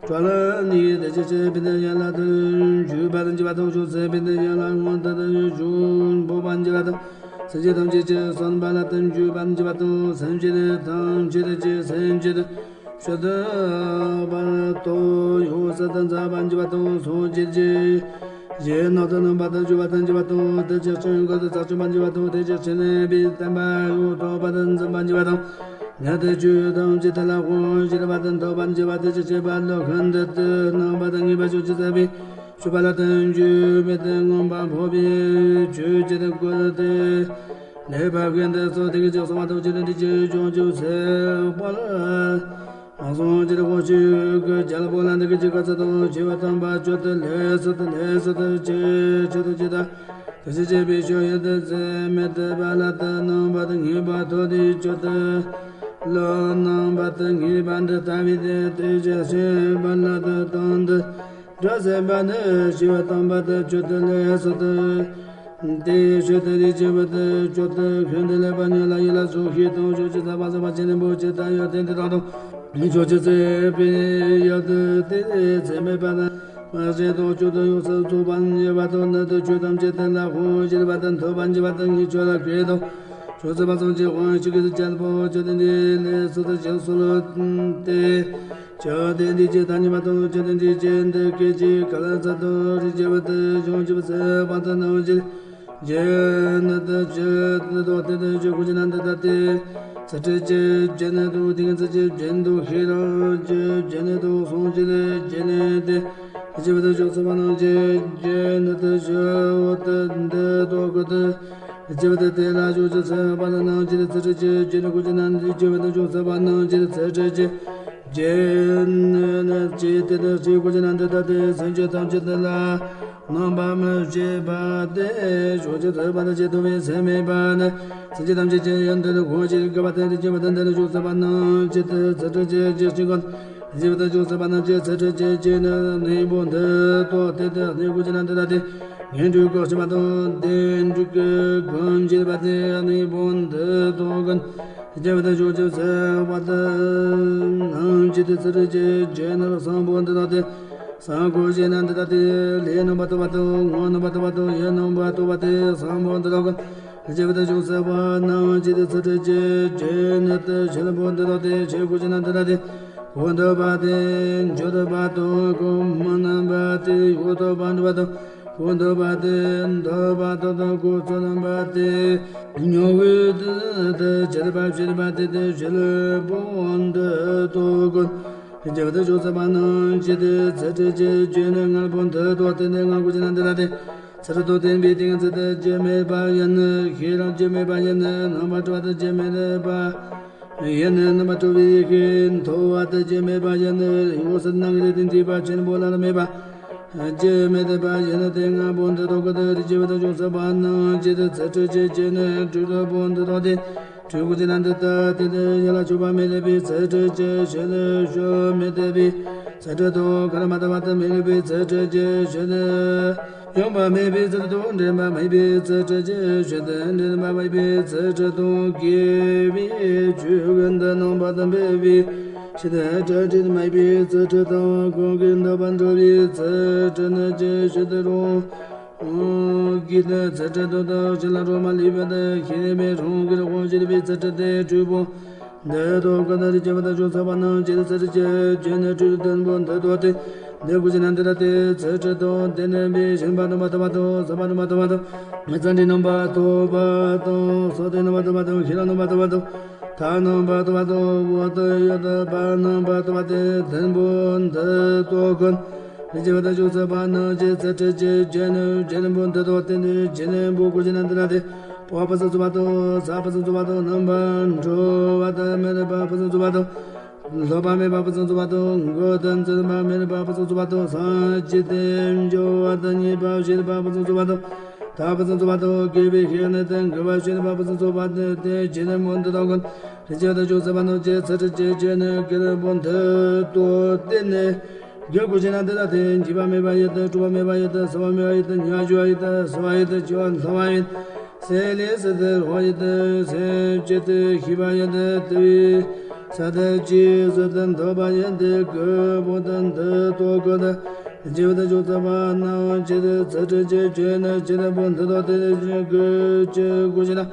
བྲལ་ནས་དེ་ཅི་སྤྱད་པའི་དེ་ཡན་ལག་ཏུ་འཇུག་པ་དང་འཇུག་པ་དང་བྱང་སེམས་དཔའི་དེ་ཡན་ལག་སྔོན་དུ་དུ་འཇུག་པ་འཇུག་པ་དང་སེམས་ཅན་ཐམས་ཅད་ཀྱི་བསམ་པ་ལ་དང་འཇུག་པ་འཇུག་པ་དང་སེམས་ཅན་ཐམས་ཅད་ཀྱི་སེམས་ཅན་དུ་ཕྱིར་ལྡོག་པར་དང་ཡོངས་སུ་དག་འཛིན་པ་འཇུག་པ་དང་སངས་རྒྱས་ཀྱི་གཞན་རྣམས་དང་རྣམ་པར་དག་འཇུག་པ་དང་འཇུག་པ་དང་དེ་ཅི་ཕྱིར་རྒོལ་དུ་ཚར་གཅོད་པ་འཇུག་པ་དང་དེ་ཅི་ཕྱིར་གནས་པའི་བསྟན་པ་ཡང་དག་པར་དུ་འཛིན་པ་འཇུག་པ་དང་། ནད་དེ་ཆོས་ཐམས་ཅད་དེ་ལ་དབང་བྱེད་པ་དང་ཐོབ་པར་འགྱུར་བ་དེ་ཅི་བྱེད་པ་ལ་ཤིན་ཏུ་དུ་སྣང་བ་དང་ངེས་པ་བྱང་ཆུབ་སེམས་དཔའི་སྤྱོད་པ་ལ་དང་འཇུག་པའི་དེ་མངོན་པར་འཕགས་པའི་ཆོས་ཀྱི་སྐུ་སྟེ། ལེགས་པར་བརྒྱན་ཏེ་སོ་དེ་སྐད་ཅེས་གསུངས་པ་དང་ཅི་ལྟར་འདི་ཅི་བྱང་ཆུབ་སེམས་དཔའ་ལ། སངས་རྒྱས་དབང་ཕྱུག་གི་རྒྱལ་པོ་ལ་འདི་སྐད་ཅེས་བཀའ་སྩལ་ཏོ། བྱེ་བ་དམ་པ་ཁྱོད་དེ་ལས་སུ་དེ་ལས་སུ་དེ་ཅི་ཅི་དེ་ཅི་དང་། དེ་ཅི་བྱེད་པའི་ཕྱིར་ཡོད་དེ་ཚེ་མེད་དེ་པ་ལ་དེ་རྣམ་པ་དེ་ངེས་པར་ཐོབ་དེ་ཁྱོད་དེ་ལ་རྣམ་པ་དེ་ངེས་པ་འདི་ལྟ་བུའི་དེ་དེ་ཅི་ཞེས་པ་ལ་དེ་དང་དེ་འདྲ་ཟེར་བ་ནི་བྱེ་བ་དམ་པ་དེ་ཁྱོད་དེ་ལས་སུ་དེ། དེའི་ཕྱིར་དེ་རིགས་ཀྱི་བུ་དེ་ཁྱོད་དེ་ཤིན་ཏུ་ལེགས་པར་ཉོན་ལ་ཡིད་ལ་ཟུག་ཤེས་དང་ཕྱོགས་ཀྱི་ས་པ་ས་པ་ཅན་ནི་བུ་ཇི་ལྟར་ཡོད་དེ་འདི་དག་དང་། ཕྱོགས་ཀྱི་སྲིད་པའི་ཡུལ་དུ་དེ་ཚེ་མེད་པ་དང་མ་ཤེས་དང་ཁྱོད་དེ་ཡོངས་སུ་རྫོགས་པར་ཉེ་བ་དང་ནི་དེ་ཆོས་ཐམས་ཅད་དེ་ལ་དབང་བྱེད་པ་དང་ཐོབ་པར་འགྱུར་བ་དང་ངེས་ཁྱོད་ལ་ཁེལ་དང་། ཕྱོགས་སུ་པ་སངས་རྒྱས་དབང་ཕྱུག་གི་རྒྱལ་པོ་ཁྱོད་དེ་འདི་ལས་སུ་དེ་ཅི་སོ་ལོ་དེ། ཅི་སྟེ་འདི་ཅི་ལྟར་ཉེས་པ་དང་ཅི་སྟེ་འདི་ཅི་འདི་སྐད་ཅེས་ག་ལ་ཚ་དང་རིགས་ཀྱི་བུ་དེ་བྱང་ཆུབ་སེམས་དཔའ་དེ་རྣམས་ཀྱི་རྗེས་ནི་དེ་ཅི་ནི་དོ་དེ་དེ་ཅི་གུ་ཅི་ན་འདི་ལྟ་སྟེ། ཚུལ་ཁྲིམས་ཀྱི་རྗེས་ནི་དང་ཏིང་ངེ་འཛིན་གྱི་རྗེས་ནི་དང་ཤེས་རབ་ཀྱི་རྗེས་ནི་དང་སངས་རྒྱས་ཀྱི་རྗེས་ནི་སྟེ། རིགས་ཀྱི་བུ་དེ་བྱང་སེམས་དཔའ་རྣམས་ཀྱི་རྗེས་ནི་དེ་ཅི་འོ་དེ་འདི་དོ་གུ་དེ། རིགས་ཀྱི་བུ་དེ་དེ་ལ་བྱང་ཆུབ་སེམས་དཔའ་རྣམས་ཀྱི་ཚུལ་ཁྲིམས་ཀྱི་རྗེས་ནི་གུ་ཅི་ན་འདི་རིགས་ཀྱི་བུ་དེ་བྱང་སེམས་དཔའ་རྣམས་ཀྱི་ཚུལ་ཁྲིམས་ཀྱི་རྗེས་ནི་ནི་ཅི་སྟེ་དེ་ཅི་གུ་ཅི་ན་འདི་ལྟ་སྟེ་སེམས་ཅན་ཐམས་ཅད་དེ་ལ་སྣང་བ་མི་བྱེད་པ་སྟེ། བྱང་ཆུབ་སེམས་དཔའ་དང་ཆེས་མཐོ་བའི་སེམས་མེད་པ་ནི་སེམས་ཅན་ཐམས་ཅད་ཀྱི་ཡོན་ཏན་དུ་གོ་ཞིང་དགའ་བ་སྟེ། རིགས་ཀྱི་བུ་དེ་འདི་ནི་བྱང་སེམས་དཔའ་རྣམས་ཀྱི་ཚུལ་ཁྲིམས་ཀྱི་རྗེས་ཤིང་གོ། རིགས་ཀྱི་བུ་དེ་བྱང་སེམས་དཔའ་རྣམས་ཀྱི་ཚུལ་ཁྲིམས་ཀྱི་རྗེས་ནི་གནས་པོ་འདི་དོ་དེ་དེ་གནས་གུ་ཅི་ན་འདི་ལྟ་སྟེ། ངན་འགྲོའི་སྒོ་ཕྱེ་བ་དང་བདེ་འགྲོའི་སྒོ་འབྱེད་པ་སྟེ། གནས་པོ་འདི་དོ་གུ་ནི། རིགས་ཀྱི་བུ་དེ་བྱང་ཆུབ་སེམས་དཔའ་དེ་རྣམས་ཀྱི་དེ་ཚུལ་ཁྲིམས་ཀྱི་རྗེས་ནི་བཟང་པོ་འདི་དོ་སྟེ། བཟང་པོ་ཞེ་ན་འདི་ལྟ་སྟེ། ལས་རྣམ་པར་དག་པ་དང་ངག་རྣམ་པར་དག་པ་དང་ཡིད་རྣམ་པར་དག་པ་སྟེ་བཟང་པོ་འདི་དག་གི་རྗེས་པ་དེ་བྱང་སེམས་དཔའ་རྣམས་ཀྱི་དེ་ཚུལ་ཁྲིམས་ཀྱི་རྗེས་ནི་དེ་ཆེན་པོ་འདི་དག་སྟེ། ཆེ་དགུ་ཅི་ན་འདི་ལྟ་སྟེ། གོང་དུ་བ་དེ་མཇུག་ཏུ་བ་དང་གོང་མ་རྣམ་པ་སྟེ་འོག་ཏུ་བ་འགྲོ་བ་དང་། གོང་དུ་བ་དེ་འདུ་བ་དང་དང་གོང་ཚོ་རྣམ་པ་སྟེ། ཉོ་བའི་དེ་དེ་ཆེར་བ་ཕྱིར་བ་དེ་དེ་ཆེན་པོ་འདི་དག་གི་རྗེས་པ་དེ་བྱང་སེམས་དཔའ་རྣམས་ཀྱི་དེ་ཚུལ་ཁྲིམས་ཀྱི་རྗེས་ནི་ལྔ་པོ་འདི་དག་སྟེ། འདི་ལྔ་གུ་ཅི་ན་འདི་ལྟ་སྟེ། ཚུལ་དང་ལྡན་པའི་ཏིང་ངེ་འཛིན་དེ་རྒྱུན་མེད་པ་ཡིན་ནི། ཤེས་རབ་རྒྱུན་མེད་པ་ཡིན་ནི། རྣམ་པར་གྲོལ་བ་དེ་རྒྱུན་མེད་པ་ཡིན་ནི། རྣམ་པར་གྲོལ་བའི་ཤེས་མཐོ་བ་དེ་རྒྱུན་མེད་པ་ཡིན་ནི། ཡོངས་སུ་སྣང་གི་དེ་འདུས་པ་ཆེན་པོ་བླ་ན་མེད་པ་རྒྱུན་མེད་པ་ཡིན་ནི། དེ་ལྔ་པོ་འདི་དག་གི་དེ་རིགས་ཀྱི་བུ་དེ་བྱང་སེམས་དཔའ་རྣམས་ཀྱི་དེ་ཚུལ་ཁྲིམས་ཀྱི་རྗེས་ནི་དྲུག་པོ་འདི་དག་སྟེ། སྤྲུལ་སྐུ་ཅན་དེ་ལྟ་སྟེ། དེ་ཡན་ལག་བཅུ་པ་མེད་པའི་ཚད་ཁྲི་ཅན་ཞེས་ཏེ། ཞོ་མེད་པའི་ཚད་ཁྲི་དང་། གར་མ་དག་པ་དང་མི་སླུ་བའི་ཚད་ཁྲི་ཅན་ཞེས་ཏེ། ཡངས་པ་མེད་པའི་ཚད་ཁྲི་དང་། འདྲེན་པ་མེད་པའི་ཚད་ཁྲི་ཅན་ཞེས་ཏེ། འདྲེན་པ་མེད་པའི་ཚད་ཁྲི་དང་། དགེ་བའི་ཆོས་ཀུན་དུ་སྣང་བ་དང་འབད་པའི་ཕྱིར། ཁྲི་ཁྲི་མེད་པའི་ཚད་ཁྲི་དང་། གང་གིས་འདོད་པར་འགྲུབ་པའི་ཚད་ཁྲི་ནི་ཅི་ཞེས་ཏེ། རང་གི་ཚད་ཁྲི་དང་། ཕྱིར་ལ་རོ་མ་ལུས་པ་དང་། ཤེས་པའི་རང་གིས་དབང་བྱེད་པའི་ཚད་ཁྲི་སྟེ། སྤྲུལ་པོ་འདི་ལྟ་བུ་ཀུན་ཏུ་རིག་བྱེད་པ་དང་ཕྱོགས་བཅུ་པ་རྣམས་ཀྱི་ཚད་ཁྲི་ཅན་ནི། སྤྲུལ་ལྡན་པོ་འདི་ལྟ་སྟེ། འདི་སྐུ་ཅན་དེ་ལྟ་སྟེ། ཚད་ཁྲི་དང་། དེ་ནི་བི་ཤིན་པ་རྣམ་པར་དག་པ་དང་། ཟབ་པ་རྣམ་པར་དག་པ་དང་། ཙནྡྲའི་རྣམ་པར་དག་པ་དང་། སྭ་ཏིའི་རྣམ་པར་དག་པ་དང་། ཤེས་རབ་རྣམ་པར་དག་པ་དང་། ཐབས་རྣམ་པར་དག་པ་དང་། འོད་ཡོད་པ་རྣམ་པར་དག་པ་སྟེ། ལྡན་པོ་འདི་ལྟ་བུ་ཀུན་རིག་བྱེད་པ་དང་ཕྱོགས་བཅུ་པ་རྣམས་ཀྱི་ཚད་ཁྲི་ཅན་ནི། བྱེད་ལྡན་པོ་འདི་ལྟ་སྟེ། བྱེད་ལྡན་པོ་སྐུ་ཅན་དེ་ལྟ་སྟེ། འཕོ་བ་ཕུན་སུམ་ཚོགས་པ་དང་། ཟ་བ་ཕུན་སུམ་ཚོགས་པ་དང་། རྣམ་པར་གྲོལ་བ་དང་མི་སླུ་བ་ཕུན་སུམ་ཚོགས་པ་དང་། ལྷོད་པ་མེད་པ་ཕུན་སུམ་ཚོགས་པ་དང་། འགོག་དང་འཛིན་པ་མེད་པ་ཕུན་སུམ་ཚོགས་པ་དང་། སངས་རྒྱས་ཏེ་འབྱོར་བ་དང་མཉེས་པ་བྱེད་པ་ཕུན་སུམ་ཚོགས་པ་དང་། ཐབས་ཕུན་སུམ་ཚོགས་པ་དང་། དགེ་བའི་བཤེས་གཉེན་དང་འགལ་བ་བྱེད་པ་ཕུན་སུམ་ཚོགས་པ་སྟེ། བྱེད་ལྡན་པོ་འདི་ལྟ་བུ་ཀུན་རིག་བྱེད་པ་དང་ཕྱོགས་བཅུ་པ་རྣམས་ཀྱི་ཚད་ཁྲི་ཅན་ནི། དགེ་ལྡན་པོ་འདི་ལྟ་སྟེ་ནི། རྒྱུ་སྐུ་ཅན་དེ་ལྟ་སྟེ། འཇིགས་པ་མེད་པ་ཡི་དྭགས། སྐྲག་པ་མེད་པ་ཡི་དྭགས། ཟ་བ་མེད་པ་ཡི་དྭགས། ཉ་ཞུ་བ་ཡི་དྭགས། ཟ་བ་ཡི་དྭགས། བྱི་བ་ལྷ་བ་ཡི་དྭགས། སྲེད་ལས་སྲེད་མཐའི་རོ་ཡི་དྭགས། སེམས་ཅན་དེ་ཤེས་པ་ཡི་དྭགས། དེ་བས་ས་དང་ཅི་ཟེར་དུ་འདོད་པ་ཡི་དྭགས། གི་བོ་དང་འདི་ལྟ་བུ་ཀུན་ཏུ་རིག་བྱེད་པ་དང་ཕྱོགས་བཅུ་པ་རྣམས་ཀྱི་ཚད་ཁྲི་ཅན་ནི། བྱེད་ལྡན་པོ་འདི་ལྟ་སྟེ། རྒྱུ་སྐུ་ཅན་དེ་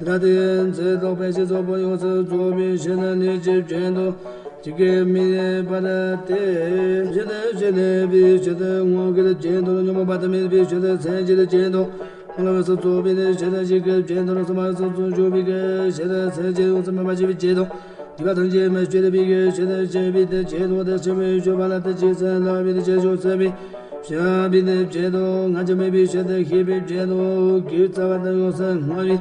ལྟ་སྟེ། ཚེ་ཐོག་པའི་ཕྱིར་ཚོགས་པ་ཡོངས་སུ་རྫོགས་པའི་ཕྱིར་ནི། ལས་ཀྱི་རྒྱན་དང་། ཇི་སྐད་མི་སླུ་བར་སྟེ། ཕྱིར་ནི་བྱེད་ལྡན་པའི་ཕྱིར་དང་། ངང་གི་རྒྱན་དང་། ཉོན་མོངས་པ་དང་མེད་པའི་ཕྱིར་དང་། མཚན་གྱི་རྒྱན་དང་། ལྷག་པར་སོགས་རྫོགས་པའི་ཕྱིར་དང་། ཞིང་གི་རྒྱན་དང་། སོ་མ་སོགས་སུ་འཇུག་པའི་ཕྱིར་དང་། མཚན་གྱི་ཡོངས་སུ་སྨིན་པ་བྱེད་པའི་ཕྱིར་དང་། སྡིག་པ་ཐམས་ཅད་མི་བྱེད་པའི་ཕྱིར་དང་། བྱེད་པའི་ཕྱིར་དང་། དེ་ཆེན་པོའི་སྤྱོད་པ་ལ་དེ་ཅི་ཟེར་ལབ་པའི་ཕྱིར། ཕྱོགས་བཅུ་པའི་བྱེད་པའི་ཕྱིར་དང་། ང་རྒྱལ་མེད་པའི་ཕྱིར་དང་། ཤེས་པའི་ཕྱིར་དང་། དགེ་བའི་རྩ་བ་དང་ཡོངས་སུ་བསྔོ་བའི་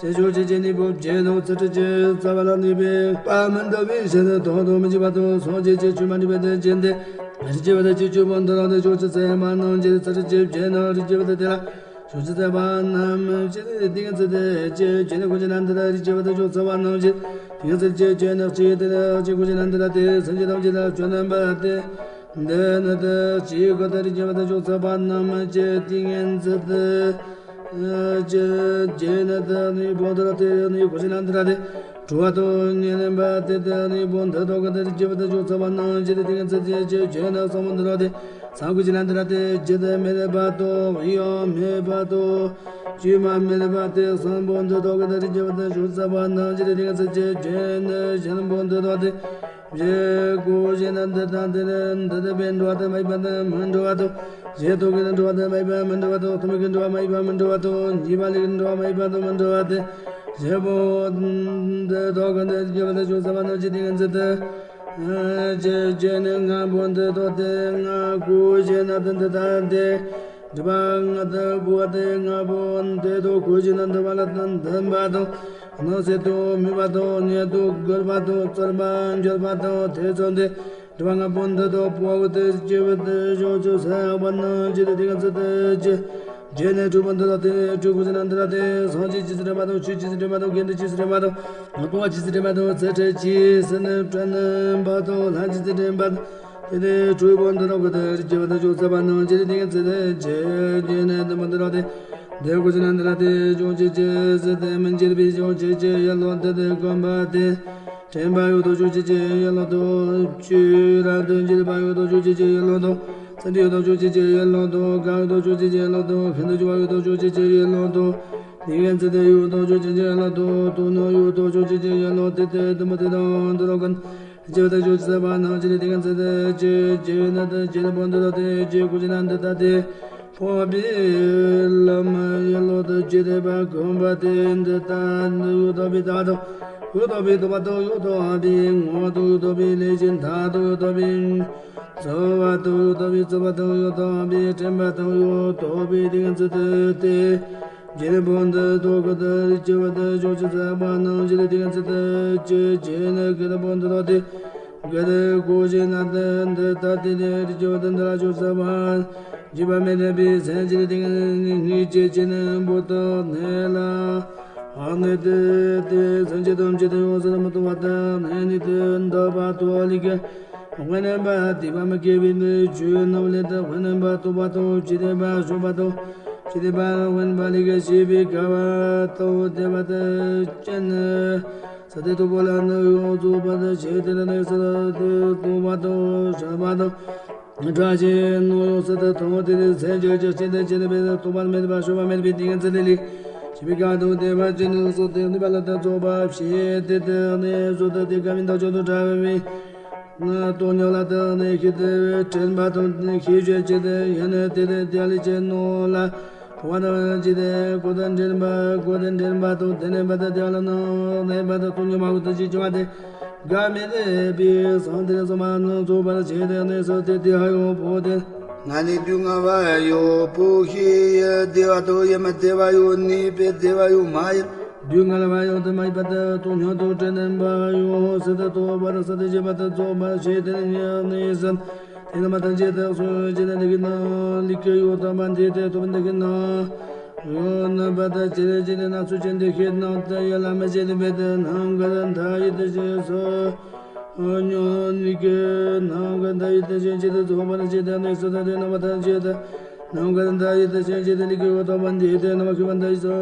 ཕྱིར། ཕྱོགས་བཅུའི་གནས་པོ་བརྗོད་དོ། ཚད་ཁྲི་ཅན་རྩ་བ་ལ་གནས་པའི་དཔལ་མི་འདའ་བའི་ཕྱིར། ཐོག་མཐའ་མི་འཇིག་པ་དང་། སངས་རྒྱས་ཀྱི་ཆོས་མ་འདྲེས་པ་དང་བཅས་ཏེ། རིག་བྱེད་པ་དང་སྤྱོད་པ་འདི་ལ་ནི་ཕྱོགས་བཅུ་ཚད་མ་རྣམས་ཀྱི་ཚད་ཁྲི་ཅན་བརྗོད་ནས། རིག་བྱེད་པ་དང་དེ་ལ་ཕྱོགས་བཅུ་ཚད་མ་རྣམས་ཀྱི་ཏིང་ངེ་འཛིན་དེ་ཅི་བྱེད་ནས་གོ་ཅི་ན་འདི་ལ་རིག་བྱེད་པ་དང་ཕྱོགས་ཚད་མ་རྣམས་ཀྱི་ཏིང་ངེ་འཛིན་ཅི་བྱེད་ནས་ཅི་དེ་ལ་ཅི་གོ་ཅི་ན་འདི་ལ་དེ་སེམས་ཅན་ཐམས་ཅད་ལ་ཆོས་རྣམ་པ་སྟེ། འདི་ནི་དེ་ཅི་གོ་དེ་རིག་བྱེད་པ་དང་ཕྱོགས་ཚད་མ་རྣམས་ཀྱི་ཏིང་ངེ་འཛིན་དེ། ཅི་བྱེད་ནས་དེ་ནི་བོ་དེ་ལ་དེ་ནི་གོ་ཅི་ན་འདི་ལ་དེ། གྲོལ་བ་དང་ཉེར་ལེན་པ་སྟེ། དེ་ནི་བོ་འདི་ལྟ་བུ་དེ་རིག་བྱེད་པ་དང་ཕྱོགས་ཚད་མ་རྣམས་ཀྱི་ཏིང་ངེ་འཛིན་དེ་ཅི་བྱེད་ནས་གསུམ་པོ་འདི་ལ་དེ། གསུམ་གོ་ཅི་ན་འདི་ལ་དེ། ཇི་ལྟར་མེད་པ་དང་། ཡང་མེད་པ་དང་། བཅོས་མ་མེད་པ་སྟེ། གསུམ་པོ་འདི་ལྟ་བུ་དེ་རིག་བྱེད་པ་དང་ཕྱོགས་ཚད་མ་རྣམས་ཀྱི་ཏིང་ངེ་འཛིན་དེ་ཅི་བྱེད་ནས་གཞན་པོ་འདི་ལྟ་བུ་དེ། བཞི་གོ་ཅི་ན་འདི་ལྟ་སྟེ། འདི་ལྟ་བུའི་འགྲོ་བ་དང་མ་ཡིན་པ་དང་མི་འགྲོ་བ་དང་། གཞན་སྟོང་གི་འགྲོ་བ་དང་མ་ཡིན་པ་མི་འགྲོ་བ་དང་། ཐོག་མའི་འགྲོ་བ་མ་ཡིན་པ་མི་འགྲོ་བ་དང་། གཉིས་པ་ལས་འགྲོ་བ་མ་ཡིན་པ་དང་མི་འགྲོ་བ་སྟེ། བཞི་པོ་འདི་ལྟ་བུ་དེ་རིག་བྱེད་པ་དང་ཕྱོགས་ཚད་མ་རྣམས་ཀྱི་ཏིང་ངེ་འཛིན་དེ། ཅི་བྱེད་ནས་ལྔ་པོ་འདི་ལྟ་སྟེ། ལྔ་གོ་ཅི་ན་འདི་ལྟ་སྟེ། སྒྲིབ་པ་ལྔ་དང་བུ་བ་སྟེ། ལྔ་པོ་འདི་ལྟ་བུ་གོ་ཅི་ན་འདུ་བ་ལ་ལྡན་པ་དང་། སྣང་སྲིད་དང་མོས་པ་དང་ཉིད་དུ་དགོད་པ་དང་རྩོད་པ་འགྱོད་པ་དང་ཐེ་ཚོམ་སྟེ། སྒྲིབ་པ་ལྔ་པོ་འདི་དག་བུ་བ་སྟེ། སྐྱེ་བོ་སྟེ། ཕྱོགས་བཅུ་ཚད་མ་རྣམས་ཀྱི་ཏིང་ངེ་འཛིན་དེ་ཅི་བྱེད་ནས་དྲུག་པོ་འདི་ལ་དེ། དྲུག་གོ་ཅི་ན་འདི་ལ་དེ། སངས་རྒྱས་ཇི་སྲིད་དྲན་པ་དང་། ཆོས་ཇི་སྲིད་དྲན་པ་དང་། དགེ་འདུན་ཇི་སྲིད་དྲན་པ་དང་། སྟོང་པ་ཇི་སྲིད་དྲན་པ་དང་། ཚད་ཁྲི་ཇི་སྲིད་ནི་དྲན་པ་དང་། ལྷ་ཇི་སྲིད་དྲན་པ་དང་། དེ་ལྟར་དྲུག་པོ་འདི་དག་གི་དེ་རིག་བྱེད་པ་དང་ཕྱོགས་ཚད་མ་རྣམས་ཀྱི་ཏིང་ངེ་འཛིན་དེ་ཅི་བྱེད་ནས་བདུན་པོ་འདི་ལ་དེ། འདི་གོ་ཅི་ན་འདི་ལ་དེ། ཕྱོགས་བཅུའི་ཆོས་ཟད་དེ་མི་འགྱུར་བའི་ཕྱོགས་བཅུའི་ཆོས་ཡན་ལག་འདི་དེ་བསྒོམ་པ་སྟེ། དྲན་པ་ཡོད་དོ་ཕྱོགས་བཅུའི་ཆོས་ཡན་ལག་དང་། བཅོས་རབ་ཏུ་འགྱུར་བ་ཡོད་དོ་ཕྱོགས་བཅུའི་ཆོས་ཡན་ལག་དང་། ཚད་འབྲས་ཡོད་དོ་ཕྱོགས་བཅུའི་ཆོས་ཡན་ལག་དང་། གང་ཡོད་དོ་ཕྱོགས་བཅུའི་ཆོས་ཡན་ལག་དང་། ཤིན་ཏུ་འགྱུར་བ་ཡོད་དོ་ཕྱོགས་བཅུའི་ཆོས་ཡན་ལག་དང་། ཏིང་ངེ་འཛིན་དེ་ཡོད་དོ་ཕྱོགས་བཅུའི་ཆོས་ཡན་ལག་དང་། དོན་ཡོད་དོ་ཕྱོགས་བཅུའི་ཆོས་ཡན་ལག་དེ་སྟེ། བདུན་པོ་དེ་དང་འདི་དག་ཀུན། རིག་བྱེད་པ་དང་ཕྱོགས་ཚད་མ་རྣམས་ཀྱི་ཏིང་ངེ་འཛིན་དེ་ཅི་བྱེད་ནས་དེ་བྱེད་པོ་འདི་ལ་དེ་ཅི་གོ་ཅི་ན་འདི་ལྟ་སྟེ། འཕགས་པའི་ལམ་ཡན་ལག་དང་བཅས་ཏེ་བསྒོམ་པ་སྟེ། འདི་ལྟ་ཡོད་དོ་བའི་བརྡ་དང་། ཡོད་དོ་བའི་རྟོག་པ་དང་། ཡོད་དོ་བའི་ངང་དང་། ཡོད་དོ་བའི་ལས་ཀྱི་མཐའ་དང་། ཡོད་དོ་བའི་རྩོལ་བ་དང་། ཡོད་དོ་བའི་རྩོལ་བ་དང་། ཡོད་དོ་བའི་དྲན་པ་དང་། ཡོད་དོ་བའི་ཏིང་ངེ་འཛིན་དེ་སྟེ། བྱེད་པོ་འདི་དག་གི་དེ་རིག་བྱེད་པ་དང་ཕྱོགས་བཅུ་ཚད་མ་རྣམས་ཀྱི་ཏིང་ངེ་འཛིན་དེ་ཅི་བྱེད་ནས་བསྒོམ་པོ་འདི་ལ་དེ། བསྒོམ་པའི་གོ་ཅི་ན་དེ་འདི་ལྟ་སྟེ། དེ་རིག་བྱེད་པ་དང་འདི་ལ་ཕྱོགས་ཚད་མ་འཇིགས་པ་མི་སྲུན་པའི་སེམས་ཀྱི་ཏིང་ངེ་འཛིན་ཅི་བྱེད་ནས་བསྒོམ་པོ་འདི་ལ། ཨ་ནི་དེ་དེ་སེམས་ཅན་ཐམས་ཅད་དུ་ཡོངས་སུ་མི་གཏོང་བ་དང་། ནད་ནི་དེ་འདག་པ་དང་ལི་ཀའི་དབེན་པ་སྡིག་པ་མི་དགེ་བའི་ནི་ཆོས་རྣམས་ལས་དང་། དབེན་པ་སྟོང་པ་དང་བཅས་ཏེ་པ་བྱུང་བ་དང་བཅས་ཏེ་པ་དབེན་པ་ལི་ཀའི་ཤེས་པའི་དགའ་བ་དང་བདེ་བ་དང་བཅས་ནི། ས་དེ་སྟོང་པ་ལ་ནི་ཡོངས་རྫོགས་པར་བྱས་ཏེ་ནི་ས་དེ་སྟོང་པ་དང་བྱས་པ་དང་། བཀྲ་ཤིས་ནོར་ཡོངས་སུ་དུ་ཐོབ་སྟེ། སེམས་ཅན་བཅས་ཀྱི་ཆེད་དུ་བྱས་པའི་སྟོང་པར་མེད་པ་ཤོར་བ་མེད་པའི་ཏིང་ངེ་འཛིན་ལས་ལས་བྱེད་པའི་དགའ་སྟོན་བདེ་བ་ཅན་ནི་སོགས་ཏེ་ནུས་པ་ལ་དུ་རྫོགས་པ་བྱས་ཏེ། དེ་ནས་བཟོད་དུ་དེ་དགའ་བའི་མདངས་ཀྱང་དུ་བཀྲ་བའི་སྟོང་ཉིད་ལ་དུ་ནི་ཤེས་ཏེ་དྲན་པ་དང་ཤེས་བྱའི་ཆེད་དུ་ཡང་ནི་དེ་ལས་དེ་ལས་ཀྱི་ནོར་ལ། འཕོ་བ་དང་བཅས་ཏེ་གོ་དང་འདྲེན་པ་གོ་དང་འདྲེན་པ་དང་དེ་ནས་འབད་དང་དེ་ལ་ནི་གནས་པ་དང་སྟོང་ཉིད་མ་འོད་དུ་ཞིག་བྱུང་བ་དེ་འགག་མེད་པའི་སངས་རྒྱས་སོ་མ་ནི་རྫོགས་པར་བྱས་ཏེ་གནས་སུ་དེ་དེ་ཧ་ཡོད་པོ་དེ། ང་ནི་དུས་ང་བ་ཡོད་པོ་ཤི་ཡ་བདེ་བ་དང་ཡ་མ་བདེ་བ་ཡོད་ནི་པའི་བདེ་བ་ཡོད་མ་ཡིན། དུས་ང་ལ་བ་ཡོད་དུ་མ་ཡིན་པ་དེ་སྟོང་ཉིད་དུ་དྲན་པ་ཡོད་སྲིད་དུ་རྟོགས་པར་ས་དེ་བྱེད་པ་དེ་རྫོགས་པར་བྱས་ཏེ་གནས་སུ། དེ་རྣམ་པ་ཐམས་ཅད་དུ་གསུངས་བྱས་ནས་འདི་གི་ནང་ལི་ཀའི་ཡོད་དམ་པ་འདི་དེ་ཐོབ་འདི་གི་ནང་ཡོད་རྣམ་པ་དང་བཅས་ཏེ་བཅས་ཏེ་སྣ་ཚོགས་ཅན་འདི་ཤེས་ནང་དུ་ཡ་ལ་མ་བྱས་ཏེ་འབད་དེ་ནམ་མཁའ་ལ་མཐའ་ཡས་དེ་ཞེས་སོ། ཉོན་ལི་ཀའི་ནམ་མཁའ་མཐའ་ཡས་དེ་ཞེས་བྱས་ཏེ་རྫོགས་པར་བྱས་ཏེ་གནས་སུ་དང་དེ་རྣམ་པ་ཐམས་ཅད་དུ་ནམ་མཁའ་ལ་མཐའ་ཡས་དེ་ཞེས་བྱས་ཏེ་ལི་ཀའི་ཡོད་དམ་པ་འདི་དེ་རྣམ་པ་ཤེས་པ་མཐའ་ཡས་སོ།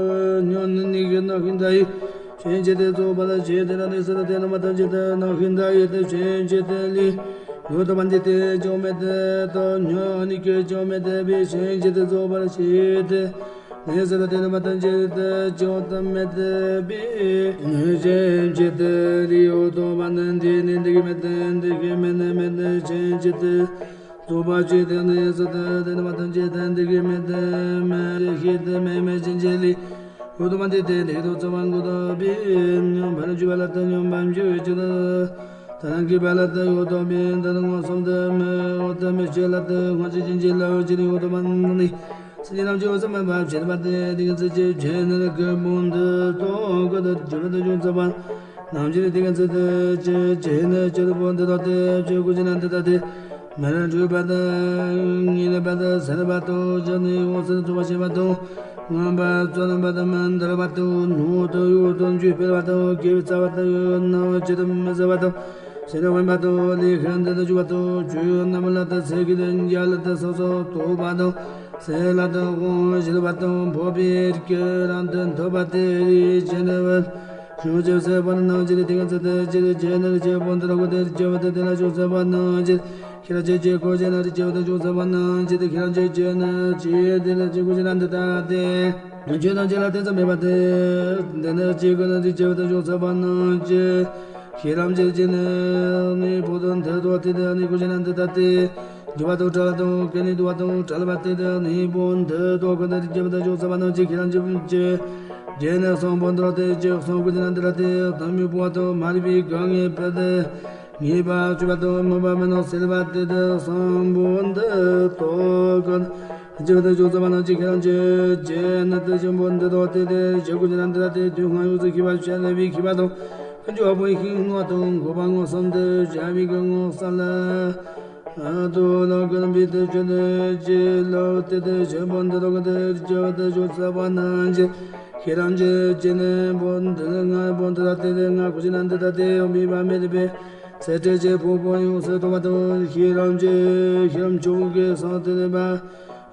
ཉོན་ལི་ཀའི་ནམ་མཁའ་མཐའ་ཡས། ཕྱིན་ཆད་དེ་རྫོགས་པར་བྱས་ཏེ་ལ་ནི་སྲིད་དེ་རྣམ་པ་ཐམས་ཅད་དུ་ནམ་མཁའི་མཐའ་ཡས་ཏེ་ཕྱིན་ཆད་དེ་ལས་ཡོད་དམ་པ་འདི་དེ་ཅང་མེད་དེ་དང་ཉོན་ནི་ཀྱི་ཅང་མེད་དེ་པའི་ཕྱིན་ཆད་དེ་རྫོགས་པར་བྱས་ཏེ་ནི་སྲིད་དེ་རྣམ་པ་ཐམས་ཅད་དུ་ཅང་དམ་མེད་དེ་པའི་ཕྱིན་ཆད་དེ་ལས་ཡོད་དམ་པ་ནི་འདི་ནི་འདི་གི་མེད་དེ་འདི་གི་མེད་ནི་མེད་དེ་ཕྱིན་ཆད་དེ། རྫོགས་པ་ཅི་སྟེ་ནི་སུ་དེ་དེ་ནི་མ་ཐམས་ཅད་དེ་འདི་གི་མེད་དེ་མེད་ཤེས་དེ་མེད་མེད་ཅན་ཅི་ལི། ཡོད་དུ་མ་འདི་དེ་འདི་དུ་ཚོ་མང་གོ་དོ་པི་ཉམས་ཕན་ཅུ་བ་ལ་དེ་ཉམས་པ་འཇུ་ཅི་དུ། ད་རང་གི་བ་ལ་དེ་ཡོད་དོ་པི་འདི་ནི་ངོ་སོམ་དེ་མེད་འོ་དེ་མེད་ཅི་ལ་དེ་ངོ་ཅི་ཅན་ཅི་ལ་འོ་ཅི་ནི་ཡོད་དུ་མ་ནི། སེམས་ཅན་རྣམས་ཀྱི་འོད་ཟེར་མེད་པར་བྱེད་པ་དེ་དེ་ག་ཚེ་ཅི་བྱེད་ནི་རིགས་ཀྱི་བོན་དུ་དོ་ག་དུ་འཇུ་བ་དུ་འཇུ་ཚ་བ། ནམ་ཅི་རིགས་དེ་ག་ཚེ་དུ་ཅི་བྱེད་ནི་ཅི་རིགས་བོན་དུ་དོ་དེ་ཅི་ཀུ་ཅི་ན་དེ་ད་དེ། མི་རུ་འཁྲུགས་པ་དང་ངེས་ལེགས་པ་དང་སེར་བ་དང་སྦྱར་ནས་ཡོངས་སུ་རྫོགས་པར་བྱེད་པ་དང་ངན་པ་བཙོན་པ་དང་མི་འདར་བ་དང་ནོར་དང་ཡོད་དང་རྒྱུ་སྤེལ་བ་དང་དགེ་བའི་རྩ་བ་དང་ཡོད་ན་བ་ཅི་དང་མི་ཟ་བ་དང་ཟེར་དབེན་པ་དང་ལས་ཤིན་ཏུ་འཇུག་པ་དང་ཆོས་རྣམས་ལ་དང་ཚེ་གི་དང་འཇའ་ལ་དང་སོ་སོ་རྟོག་པ་དང་སེ་ལ་དང་དབང་བཞི་པ་དང་འཕགས་པའི་སྐད་རང་དུ་འཐོབ་པ་དེ་རིགས་ཅན་བ། ཁྱོད་ཀྱི་སེ་བ་ནང་ཅི་རིགས་དེ་ག་ཚེ་དེ་ཅི་རིགས་ཅན་ནི་རིགས་ཀྱི་བོན་དུ་རོགས་དེ་རིགས་ཀྱི་བ་དེ་དེ་ལ་ཅུང་ཟད་པ་ནང་ཅི། ཁྱེད་རང་ཅི་ཅི་ཁོ་ཅི་ན་རིགས་ཀྱི་བ་དེ་ཅུང་ཟད་པ་ནང་ཅི་དེ་ཁྱེད་རང་ཅི་ཅི་ན་ཅི་དེ་ལ་ཅི་ཁོ་ཅི་ན་འདི་ལྟ་སྟེ། ཆོས་དང་ཅི་ལ་དེ་ཙམ་མེད་པ་དེ། འདི་ནི་ཅི་ཁོ་ན་རིགས་ཀྱི་བ་དེ་ཅུང་ཟད་པ་ནང་ཅི། ཤེས་རབ་འགྱུར་གྱི་ནི་ནི་བོ་དང་དེ་དོ་དེ་དེ་ནི་ཀུ་ཤི་ན་འདི་ལྟ་སྟེ། འགྱུར་བ་དང་བྲལ་བ་དང་སྐད་ནི་འདུ་བ་དང་བྲལ་བ་དེ་དེ་ནི་བོ་འདི་དོ་ཀུན་ཏུ་རིགས་ཀྱི་བ་དང་ཅུང་ཟད་པ་ནང་ཅི་ཤེས་རབ་འགྱུར་གྱི། རྗེས་ནི་གསང་བོ་འདི་ལ་དེ་ཅི་གསང་ཀུ་ཤི་ན་འདི་ལྟ་སྟེ། གཏང་མི་བུ་བ་དང་མ་རིག་པའི་གང་ངེས་པ་དེ། ངེས་པ་བཅུ་པ་དང་མུན་པ་མེད་ནོ་སེལ་བ་དེ་དེ་གསང་བོ་འདི་དོ་ཀུན། རྗེ་བ་དང་ཅུང་ཟད་པ་ནང་ཅི་ཁྱེད་རང་ཅི། རྗེ་ནི་དེ་ཆེན་པོ་འདི་དོ་དེ་དེ་ཞེས་ཀུ་ཅི་ན་འདི་ལ་དེ་དུས་སྔ་ཡོད་ཚེ་ཤེས་པ་བྱ་ལས་པའི་ཤེས་པ་དང་། ཀུན་སྦྱོར་བ་པོའི་ཤིང་ངོ་དང་འགོག་པ་ངོ་གསུམ་དུ་བྱ་བའི་ཀུན་ངོ་ས་ལ། དུ་ལ་ཀུན་པའི་དུ་ཆོས་དུ་ཅི་ལ་དེ་དེ་ཆེན་པོ་འདི་དོ་ཀུན་དུ་རྗེ་བ་དང་ཅུང་ཟད་པ་ནང་ཅི། ཤེས་རབ་འགྱུར་གྱི་ནི་བོ་འདི་ལ་ང་བོ་འདི་ལ་དེ་དེ་ང་ཀུ་ཅི་ན་འདི་ལྟ་སྟེ་ཡོང་མེད་པ་མེད་པའི། ཚེ་ཁྲིད་ཀྱི་ཕུང་པོ་ཡོངས་སུ་རྟོག་པ་དང་ཤེས་རབ་ཀྱི་ཤེས་རབ་མཆོག་གི་གསང་དུ་ལེན་པ།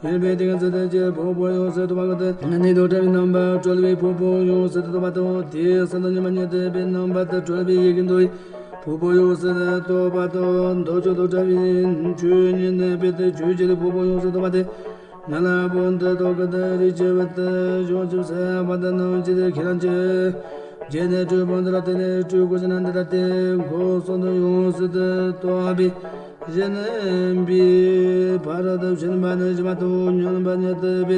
ཡོད་པའི་ཏིང་ངེ་འཛིན་གྱི་ཕུང་པོ་ཡོངས་སུ་རྟོག་པ་དང་། ནད་དང་བྲལ་བའི་རྣམ་པར་གྲོལ་བའི་ཕུང་པོ་ཡོངས་སུ་རྟོག་པ་དང་། དེའི་ས་དང་མཉམ་པ་ཉིད་དུ་པའི་རྣམ་པར་དུ་གྲོལ་བའི་ཡིད་ཀྱི་འདུ་བའི་ཕུང་པོ་ཡོངས་སུ་རྟོག་པ་དང་། མདོ་ཆོས་དང་བྲལ་བའི་ཆོས་ཉིད་ནི་པའི་ཏུ་ཆོས་ཀྱི་ཕུང་པོ་ཡོངས་སུ་རྟོག་པ་དང་། ང་ལ་བོ་འདི་དོ་ཀུན་ཏུ་རིགས་ཀྱི་བུ་དུ་ཡོངས་ཀྱི་སེམས་པ་དང་ནང་ཅི་དེ་ཁྱེད་རང་ཅི། རྗེས་ནས་སྤྲུལ་བོ་འདི་ལ་དེ་ནས་སྤྲུལ་ཀུ་ཅི་ན་འདི་ལ་དེ་འཁོར་གསུམ་དུ་ཡོངས་སུ་དུ་རྟོག་པའི་གཞན་པའི་ཕ་རོལ་ཏུ་ཕྱིན་པ་ནི་ཞི་བ་དང་མྱུར་བ་ཉིད་དུ་པའི་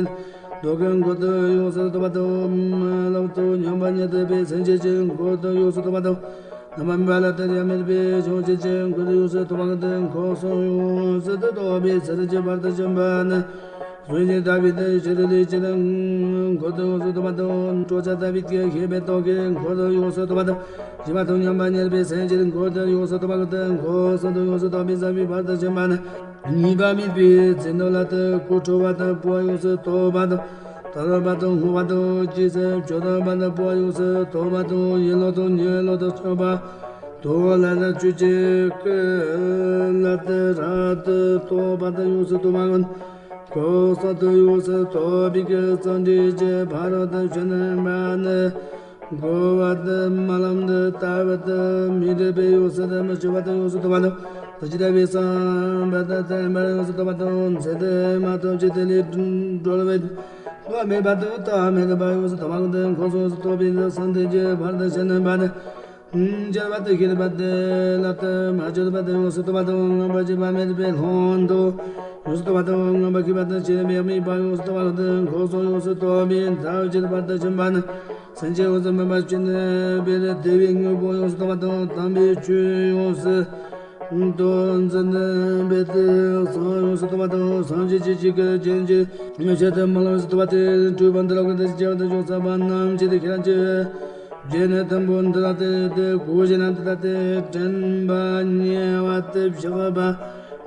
མདོ་ཀུན་འཁོར་དུ་ཡོངས་སུ་རྟོག་པ་དང་། ལམ་དུ་མྱུར་བ་ཉིད་དུ་པའི་སེམས་ཅན་གྱི་འཁོར་དུ་ཡོངས་སུ་རྟོག་པ་དང་། རྣམ་པར་མེད་པ་ལ་དེར་ཡང་མེད་པའི་བྱང་ཆུབ་ཀྱི་འཁོར་ཡོངས་སུ་རྟོག་པ་དང་། འཁོར་གསུམ་ཡོངས་སུ་དུ་རྟོག་པའི་ཚུལ་གྱི་བར་དུ་ཕྱིན་པ་ནི། གཟུགས་ཅན་ལྟ་བུའི་དེ་ཕྱི་རོལ་ལས་ཀྱི་འཁོར་དུ་ཡོངས་སུ་རྟོག་པ་དང་། དྲོ་འཆར་ལྟ་བུའི་དེ་ཤེས་པའི་རྟོག་གེའི་འཁོར་དུ་ཡོངས་སུ་རྟོག་པ་དང་། ཞི་བ་དང་མཉམ་པ་ཉིད་པའི་སེམས་ཀྱི་འཁོར་དུ་ཡོངས་སུ་རྟོག་པ་དང་། འཁོར་གསུམ་དུ་ཡོངས་སུ་རྟོག་པའི་ས་བའི་བར་དུ་ཕྱིན་པ་ནི། གཉིས་པ་མེད་པའི་ཚེ་ནོ་ལ་དུ་ཁོ་ཁྲོ་བ་དང་སྤོ་བ་ཡོངས་སུ་རྟོག་པ་དང་། ཐ་ར་བ་དང་སྔོ་བ་དང་། ཅི་སེ་ཆོ་ཐ་བ་དང་པོ་ཡོངས་སུ་དོ་བ་དང་། ཡེ་ལོ་དང་ཉེ་ལོ་དང་ཆོ་བ་དོ་ལ་ལ་ཆུ་ཅི་ཀི་ལ་ཏི་ར་ཏི་དོ་བ་དང་ཡོངས་སུ་དོ་བ་ཀུན། ཁོ་ས་དུ་ཡོངས་སུ་དོ་བི་ཀི་ཙང་ཏི་ཅི་ཕ་རོ་དང་ཆོ་ནི་མ་ནི། གོ་བ་དུ་མ་ལམ་དུ་ལྟ་བ་དུ་མི་འདོད་པའི་ཡོངས་སུ་དུ་མི་ཆོ་བ་དུ་ཡོངས་སུ་དུ་བ་དུ་དུ་ཅི་ལྟ་བའི་བསམ་པ་དུ་དུ་མ་ཡོངས་སུ་དུ་བ་དུ་ཚེ་དུ་མ་དུ་ཅི་དུ་ལས་གྲོལ་བའི་བ་མེད་པ་དུ་ལྟ་མེད་པ་ཡོངས་སུ་དུ་བ་དུ་ཁོ་སོ་སོ་དུ་བའི་དུ་སམ་དུ་ཅི་ཕར་དུ་ཤེས་ནུས་པ་དུ་ཆོ་བ་དུ་ཤེས་པ་དུ་ལ་དུ་མ་ཆོ་བ་དུ་ཡོངས་སུ་དུ་བ་དུ་ངོམས་པ་ཅི་བ་མེད་པའི་ལྷོང་དུ་ཡོངས་སུ་དུ་བ་དུ་ངོམས་པ་ཤེས་པ་དུ་ཆོ་མེད་མེད་པ་ཡོངས་སུ་དུ་བ་དུ་ཁོ་སོ་ཡོངས་སུ་དུ་བའི་དུ་ཅི་ཕར་དུ་ཤེས་པ་དུ། སེམས་ཅན་འོད་ཟེར་མུན་པ་ཅན་པའི་བདེ་བའི་དངོས་པོ་ཡོངས་སུ་དུ་བ་དང་། དམ་པའི་ཆོས་ཡོངས་སུ་དུ་འཛིན་པའི་དེ་སངས་ཡོངས་སུ་དུ་བ་དང་། སངས་རྒྱས་ཀྱི་ཆོས་ཀྱི་རྒྱན་གྱི་ཆེད་དུ་མ་ལ་ཡོངས་སུ་དུ་བ་དེ་སྤྲུལ་པ་འདི་ལ་གོ་དེ་སྐྱེ་བ་དང་བྱུང་ས་པ་རྣམས་ཀྱི་དེ་ཁྱེད་རང་ཀྱི་རྒྱན་ནི་དུམ་བུ་འདི་ལ་དེ་དེ་གོ་ཞེ་ན་འདི་ལ་དེ་དྲན་པ་ཉེ་བ་དེ་བཞག་པ་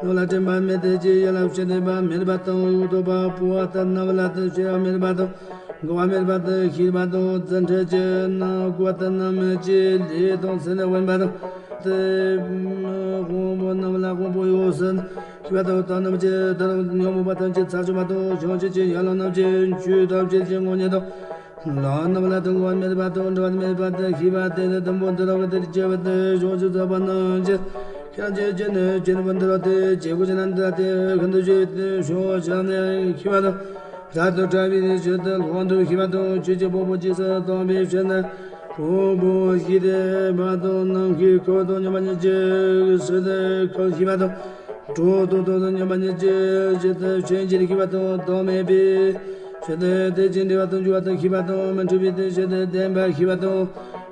རྣམས་ལ་དྲན་པ་མེད་དེ་ཀྱི་ཡ་ལ་བྱེད་དེ་པ་མེད་པ་དང་ཡོད་དོ་པ་པོ་བ་དང་རྣམ་པ་ལ་དེ་བྱེད་པ་མེད་པ་དང་། འགོག་པ་མེད་པ་དང་ཤེས་པ་དང་། བརྩོན་འགྲུས་ཀྱི་ནང་བཀོད་དང་རྣམ་ཀྱི་ལས་དང་ཚེ་ནི་དབེན་པ་དང་། དེ་དབང་པོ་རྣམས་ལ་དབང་པོ་ཡོངས་སུ་ཤེས་པ་དང་། དོན་རྣམས་ཀྱི་དོན་ཉོན་མོངས་པ་ཐམས་ཅད་ཚར་གཅོད་པ་དང་། བྱང་ཆུབ་ཀྱི་ཡན་ལག་རྣམས་ཀྱི་ཆོས་ཐམས་ཅད་ཀྱི་མངོན་ཉིད་དང་། ལམ་རྣམས་ལ་དུ་འགོག་པ་མེད་པ་དང་འབྲལ་བ་མེད་པ་དང་ཤེས་པ་དེ་ནི་དུམ་བུ་འདི་ལ་དེར་སྐྱེ་བ་དང་བྱང་ཆུབ་སེམས་དཔའ་རྣམས་ཀྱི་ཁྱེད་རང་ཀྱི་རྒྱན་ནི་རྒྱན་པོ་འདི་ལ་དེ་སྐྱེ་དགུ་ཅན་འདི་ལ་དེ་ཤིན་ཏུ་ཆེ་བའི་ཤོག་བྱང་ནས་ཤེས་པ་དང་། རབ་ཏུ་བཀྲ་བའི་ཆེད་དུ་ལྷོང་དུ་ཤེས་པ་དང་། ཆོས་ཀྱི་ཕུང་པོ་རྗེས་སུ་དང་བའི་ཕྱིར་ན་ཕུང་པོ་ཤེས་ཏེ་བར་དུ་ནམ་མཁའི་ཁམས་དང་མཉམ་པ་ཉིད་ཀྱི་ཕྱིར་དུ་ཁམས་ཤེས་པ་དང་། གྲོགས་དང་དོན་དང་མཉམ་པ་ཉིད་ཀྱི་ཕྱིར་དུ་ཆོས་ཀྱི་ཤེས་པ་དང་དོན་མེད་པའི་ཕྱིར་དུ་དེ་བཞིན་འབྲེལ་བ་དང་འབྱུང་བ་དང་ཤེས་པ་དང་མི་འཁྲུལ་བའི་དེ་ཕྱིར་དུ་བདེན་པ་ཤེས་པ་དང་།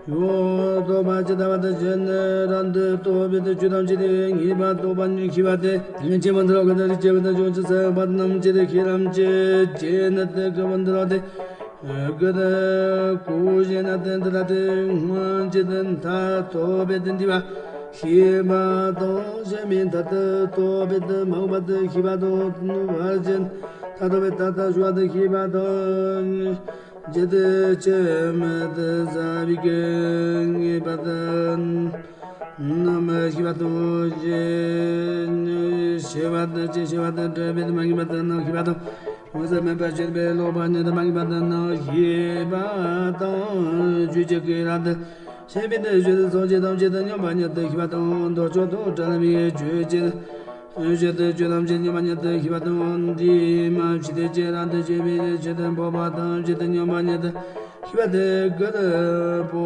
ཡོད་དོ་པ་ཇི་ལྟ་བ་དང་ཇི་ནི་རབ་ཏུ་རྟོགས་པའི་དེ་ཆོས་ཐམས་ཅད་དེ་ངེས་པར་རྟོགས་པ་ཉིད་ཤེས་པ་སྟེ། ཆེན་པོ་འདི་ལ་གོ་དེར་སྐྱེ་བ་དང་བྱང་ཆུབ་སེམས་དཔའ་རྣམས་ཀྱི་དེ་ཤེས་རབ་ཀྱི་རྒྱན་ནི་དེ་སྐུ་པོ་འདི་ལ་དེ། སྐུ་དེ་གོ་ཞེ་ན་དེ་འདི་ལ་དེ་སྔོན་གྱི་དེ་མཐར་ཐུག་པའི་དེ་འདི་བ་ཤེས་པ་དང་། གཞན་མིན་མཐར་ཐུག་པའི་དེ་མ་འོངས་པ་དེ་ཤེས་པ་དང་། བར་གྱི་མཐར་ཐུག་པའི་ད་ལྟ་ཞུགས་པ་དེ་ཤེས་པ་དང་། ཇི་ལྟར་ཕྱི་མ་དེ་ཟབ་པའི་གི་ངེས་པ་དང་། རྣམ་པར་ཤེས་པ་དང་། ཤེས་པ་དང་ཅི་ཤེས་པ་དང་། འདྲ་བའི་མ་ངེས་པ་དང་རྣམ་ཤེས་པ་དང་། འོད་གསལ་མེད་པར་སྤྱོད་པའི་ལོག་པ་ཉིད་དུ་མ་ངེས་པ་དང་རྣམ་ཤེས་པ་དང་། ཆོས་ཀྱི་སྐུ་རབ་ཏུ་ཞེས་པའི་དེ་ཆོས་དེ་སངས་རྒྱས་ཐམས་ཅད་དང་མཉམ་པ་ཉིད་དུ་ཤེས་པ་དང་། ལྡོག་ཕྱོགས་དང་བྲལ་བའི་ཆོས་ཅན། ཆོས་དེ་ཆོས་ཐམས་ཅད་མཉམ་པ་ཉིད་དུ་ཤེས་པ་དང་། འདུས་མ་བྱས་ཏེ་ཅི་རབ་ཏུ་ཕྱེ་བའི་ཆོས་དེ་འཕགས་པ་ཐམས་ཅད་དང་མཉམ་པ་ཉིད་དུ་ཤེས་པ་དེ་སྐུ་དེ་པོ་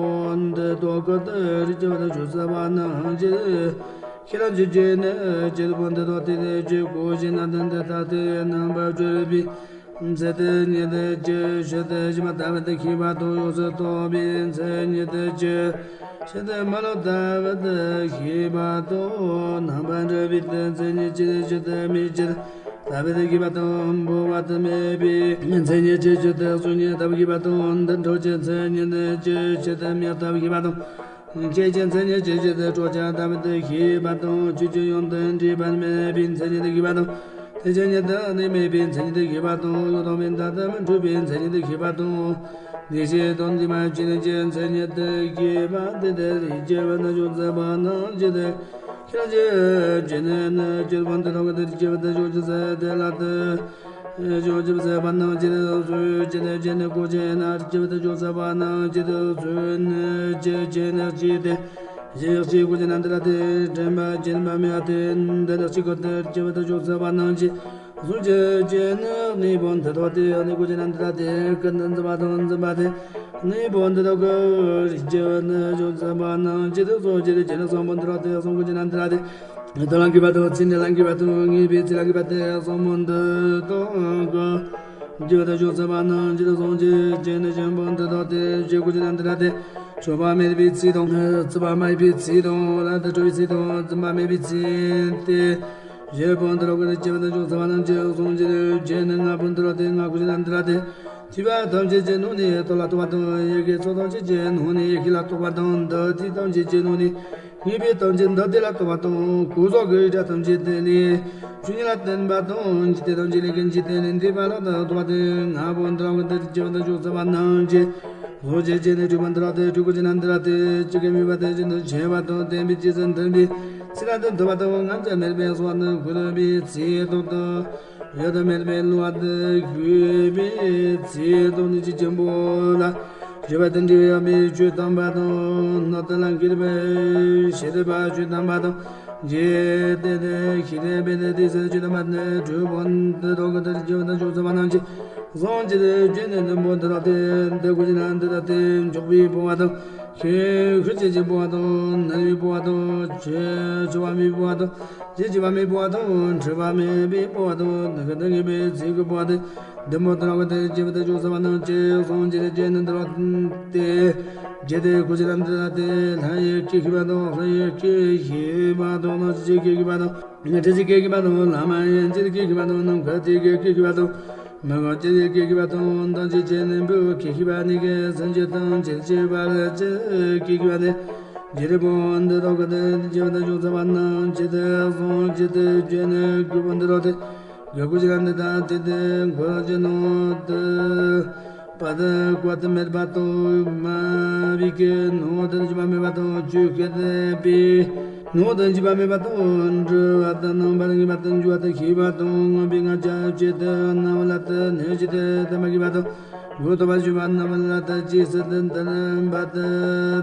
འདི་ལྡོག་སྐུ་དེ་རིགས་ཀྱི་བར་དུ་བྱང་སེམས་དཔའ་རྣམས་ཀྱི་ཤེས་རབ་ཀྱི་རྒྱན་ནི་སྐུ་དེ་པོ་འདི་ལྡོག་སྟེ་དེ་ཆོས་གོ་ཞེ་ན་དེ་འདི་ལྟ་སྟེ་རྣམ་པར་གྲོལ་བའི་ཚེ་དེ་ཉིད་དུ་ཅི་ཕྱིར་དུ་ཞེས་པ་ལྟ་བུ་དེ་ཤེས་པ་དང་། ཡོངས་སུ་རྟོག་པའི་མཚན་ཉིད་དུ་ཅི་ཕྱིར་དུ་མ་ལོག་ལྟ་བུ་དེ་ཤེས་པ་དང་། རྣམ་པར་འགྲོལ་བའི་མཚན་ཉིད་ཅི་ཕྱིར་དུ་མེད་ཕྱིར་ལྟ་བུ་དེ་ཤེས་པ་དང་། འབོལ་བ་དུ་མེད་པའི་མཚན་ཉིད་ཅི་ཕྱིར་དུ་གཟུགས་ཉིད་ལྟ་བུ་ཤེས་པ་དང་། འདུ་འཕྲོད་ཀྱི་མཚན་ཉིད་ཅི་ཕྱིར་དུ་མེད་ལྟ་བུ་ཤེས་པ་དང་། སྐྱེ་འཆི་མཚན་ཉིད་ཅི་ཕྱིར་དུ་འཕྲོག་བྱ་ལྟ་བུ་དེ་ཤེས་པ་དང་། ཆོས་ཀྱི་དབྱིངས་དང་འབྲེལ་པ་མེད་པའི་མཚན་ཉིད་དུ་ཤེས་པ་དང་། དེ་ཅན་ཉིད་དུ་གནས་མེད་པའི་མཚན་ཉིད་དུ་ཤེས་པ་དང་། ཡོད་དང་མེད་མཐར་ཐུག་མི་འཁྲུལ་པའི་མཚན་ཉིད་དུ་ཤེས་པ་དང་། གནས་ཤེས་དང་འདུས་མ་བྱས་ནས་ཀྱི་མཚན་ཉིད་དུ་ཤེས་པ་དེ་དེ་རིགས་སྐྱེ་བ་ནི་བྱང་སེམས་དཔའ་རྣམས་ཀྱི་དེ། ཁྱེད་ཀྱི་རྒྱུད་ནི་ནི་སྐྱེ་བ་འདི་རང་གི་དེ་སྐྱེ་བ་དེ་བྱང་ཆུབ་སེམས་དེ་ལ་དེ། བྱང་ཆུབ་སེམས་དཔའ་རྣམས་ཀྱི་དེ་སོ་སོའི་རྒྱུད་ནི་རྒྱུད་ནི་གོ་ཅན་ན་སྐྱེ་བ་དེ་བྱང་སེམས་དཔའ་རྣམས་ཀྱི་དེ་སོ་སོའི་ནི་སྐྱེ་ཅན་ནི་སྐྱེ་སྟེ། གཞན་ཡང་གཅིག་གོ་ཅན་ན་འདི་ལ་དེ་དྲན་པ་བརྗེད་པ་མེད་པ་དེ་འདི་ལ་གཅིག་གོ་དེ་སྐྱེ་བ་དེ་བྱང་སེམས་དཔའ་རྣམས་ཀྱི་གཟུགས་ཀྱི་རྒྱུད་ནི་གནས་པོ་འདི་དག་སྟེ། གནས་གོ་ཅན་ན་འདི་ལ་དེ་ཀུན་ཏུ་འཛིན་པ་དང་འཛིན་པ་དེ་གནས་པོ་འདི་དག་གི་རྒྱུད་ནི་བྱང་སེམས་དཔའ་རྣམས་ཀྱི་དེ་གཟུགས་ཀྱི་རྒྱུད་ནི་གསུམ་པོ་འདི་དག་སྟེ། གསུམ་གོ་ཅན་ན་འདི་ལ་དེ་དོན་ལ་འགོད་པ་དང་ཚིག་ནི་ལ་འགོད་པ་དང་ངེས་པའི་ཚིག་ལ་འགོད་པ་དེ་གསུམ་པོ་འདི་དག་གི་རྒྱུད་དུ་བྱང་སེམས་དཔའ་རྣམས་ཀྱི་དེ་གསུམ་གྱི་རྒྱུད་ནི་ཆེན་པོ་འདི་དག་སྟེ། བཞི་གོ་ཅན་ན་འདི་ལ་དེ་འཕྲོག་པ་མེད་པའི་ཚིག་དང་། རྩུབ་པ་མེད་པའི་ཚིག་དང་། རབ་ཏུ་གྲོལ་བའི་ཚིག་དང་། རྫུན་པ་མེད་པའི་ཚིག་སྟེ། བཞི་པོ་འདི་དག་གི་སྐྱེ་བ་དང་བྱང་སེམས་དཔའ་རྣམས་ཀྱི་གཟུགས་ཀྱི་རྒྱུད་ནི་ལྔ་པོ་འདི་དག་སྟེ། ལྔ་གོ་ཅན་ན་འདི་ལ་དེ་ཐོས་པ་ཐམས་ཅད་ཀྱི་ནང་ནས་རྟོགས་ལ་རྟོག་པ་དང་། ཡི་གེ་ཚོགས་ཐམས་ཅད་ཀྱི་ནང་ནས་ཡེ་ཤེས་ལ་རྟོག་པ་དང་། འདུ་ཤེས་ཐམས་ཅད་ཀྱི་ནང་ནས་ ངེས་པའི་དོན་གྱི་འདི་དེ་ལ་ལྟོས་པ་དང་། ཀུན་རྫོབ་ཀྱི་སྒྲ་ཐམས་ཅད་དེ་ལས་ཆོས་ཉིད་ལ་བརྟེན་པ་དང་། འཇིག་རྟེན་ཐམས་ཅད་ལས་ཀུན་གྱི་རྟེན་ལས་འདས་པ་ལ་ལྟོས་པ་སྟེ། ལྔ་པོ་འདི་རང་གི་དོན་དུ་སྐྱེ་བ་དང་བྱང་ཚུལ་བ་རྣམས་ཀྱི་གཟུང་བྱེད་ཅན་ནི་སྤྲོས་པ་འདི་ར་སྟེ། སྤྲོས་ཀུན་ཅན་འདི་ར་སྟེ། ཅི་གིས་དམིགས་པ་དེ་བཞིན་དུ་བྱེད་པ་དང་། བརྟེན་པའི་རྗེས་སུ་མཐུན་པའི་ཚིག་ལ་ལྟོས་པ་དང་། ངམ་ཚིག་མེད་པའི་གསུང་བ་དང་། གུས་པའི་ཚིག་དང་དུ། ཡོད་དུ་མེད་པའི་བསླུ་བ་དང་། གུས་པའི་ཚིག་དང་ནི་ཆོས་ཆེན་པོ་ལ་སྤྱོད་པ་དང་འབྲེལ་བའི་ཆོས་སྟོན་པ་དང་། སྣོད་དུ་ལ་འཁྱེར་བའི་ཤེས་རབ་ཆོས་སྟོན་པ་དང་། འཇིག་རྟེན་ཤེས་རབ་པའི་དུས་སུ་ཆོས་སྟོན་པ་དང་། གྲུལ་བུམ་དུ་རྟོག་གི་དོན་སྐྱེ་བ་དང་བྱང་ཚུལ་བ་རྣམས་ཀྱི་གཟུང་བྱེད་ཅན་ནི་བདུན་པོ་འདི་ར་སྟེ། འདི་ཀུན་གཞི་ན་འདི་ར་སྟེ། འཇོག་པའི་སྤོང་བ་དང་། ཤེས་ཤེས་བྱེད་ཀྱི་སྤོང་བ་དང་། ནུབ་པའི་སྤོང་བ་དང་། ཆོས་འཆོལ་བ་མེད་པའི་སྤོང་བ་དང་། རྗེས་སུ་བྱེད་པ་མེད་པའི་སྤོང་བ་དང་། འཁྲུལ་པ་མེད་པའི་སྤོང་བ་དང་། དེ་ཀུན་ཏུ་ངེས་པའི་ཚིག་གི་སྤོང་བ་སྟེ། བདུན་པོ་དེ་ར་ཀུན་ཏུ་སྐྱེ་བ་དང་བྱང་ཚུལ་བ་རྣམས་ཀྱི་གཟུང་བྱེད་ཅན་ནི་འདི་ར་སྟེ། རྗེས་དེ་ཀུན་གཞི་ན་འདི་ར་སྟེ། ལྷ་ཡི་སྐད་ཤེས་པ་དང་། ལྷ་ཡི་སྐད་ཤེས་པ་དང་། སྣང་ཞིང་སྐྱེས་ཤེས་པ་དང་། དྲི་ཞིང་སྐྱེས་ཤེས་པ་དང་། ལྷ་མ་ཡིན་ཅིང་སྐྱེས་ཤེས་པ་དང་། ནམ་མཁའ་དེ་ཀའི་སྐད་ཤེས་པ་དང་། མི་གང་ཅི་ཡི་སྐད་ཤེས་པ་དང་། མདངས་ཅན་ཅན་ནི་བུ་སྐད་ཤེས་པ་ནི་གི་སེམས་ཅན་དང་ཆེར་སྐྱེས་པར་ཅི་སྐད་ཤེས་པ་ནི། རྗེས་ལུས་པོ་འདི་རྟོག་གི་དོན་དུ་སྐྱེ་བ་དང་བྱང་ཚུལ་བ་རྣམས་ཀྱི་དེ་གཟུང་བྱེད་དུ་བྱེད་ནི་གུས་པོ་འདི་རོ་དེ། གི་ཀུན་གཞི་ལ་འདི་ལྟ་སྟེ། དེ་འཁོར་གྱི་ནང་དུ། པ་དང་བཀའ་དང་མེད་པ་དང་། མ་བིག་གི་ནང་དུ་འཇུག་པ་མེད་པ་དང་། ཆོས་ཤེས་པའི་ནང་དུ་འཇུག་པ་མེད་པ་དང་། འདྲི་བ་དང་། རྣམ་པར་ངེས་པ་དང་། འཇུག་པ་དང་། ཤེས་པ་དང་། མངོན་པའི་ང་རྒྱལ་བྱེད་དུ་རྣམ་པ་ལ་དུ་གནས་བྱེད་དུ་བསྟན་པ་ཤེས་པ་དང་། གུ་རྟོགས་པ་ཞུགས་པ་རྣམ་པ་ལ་དུ་རྗེས་སུ་དུ་འདུན་པ་དུ་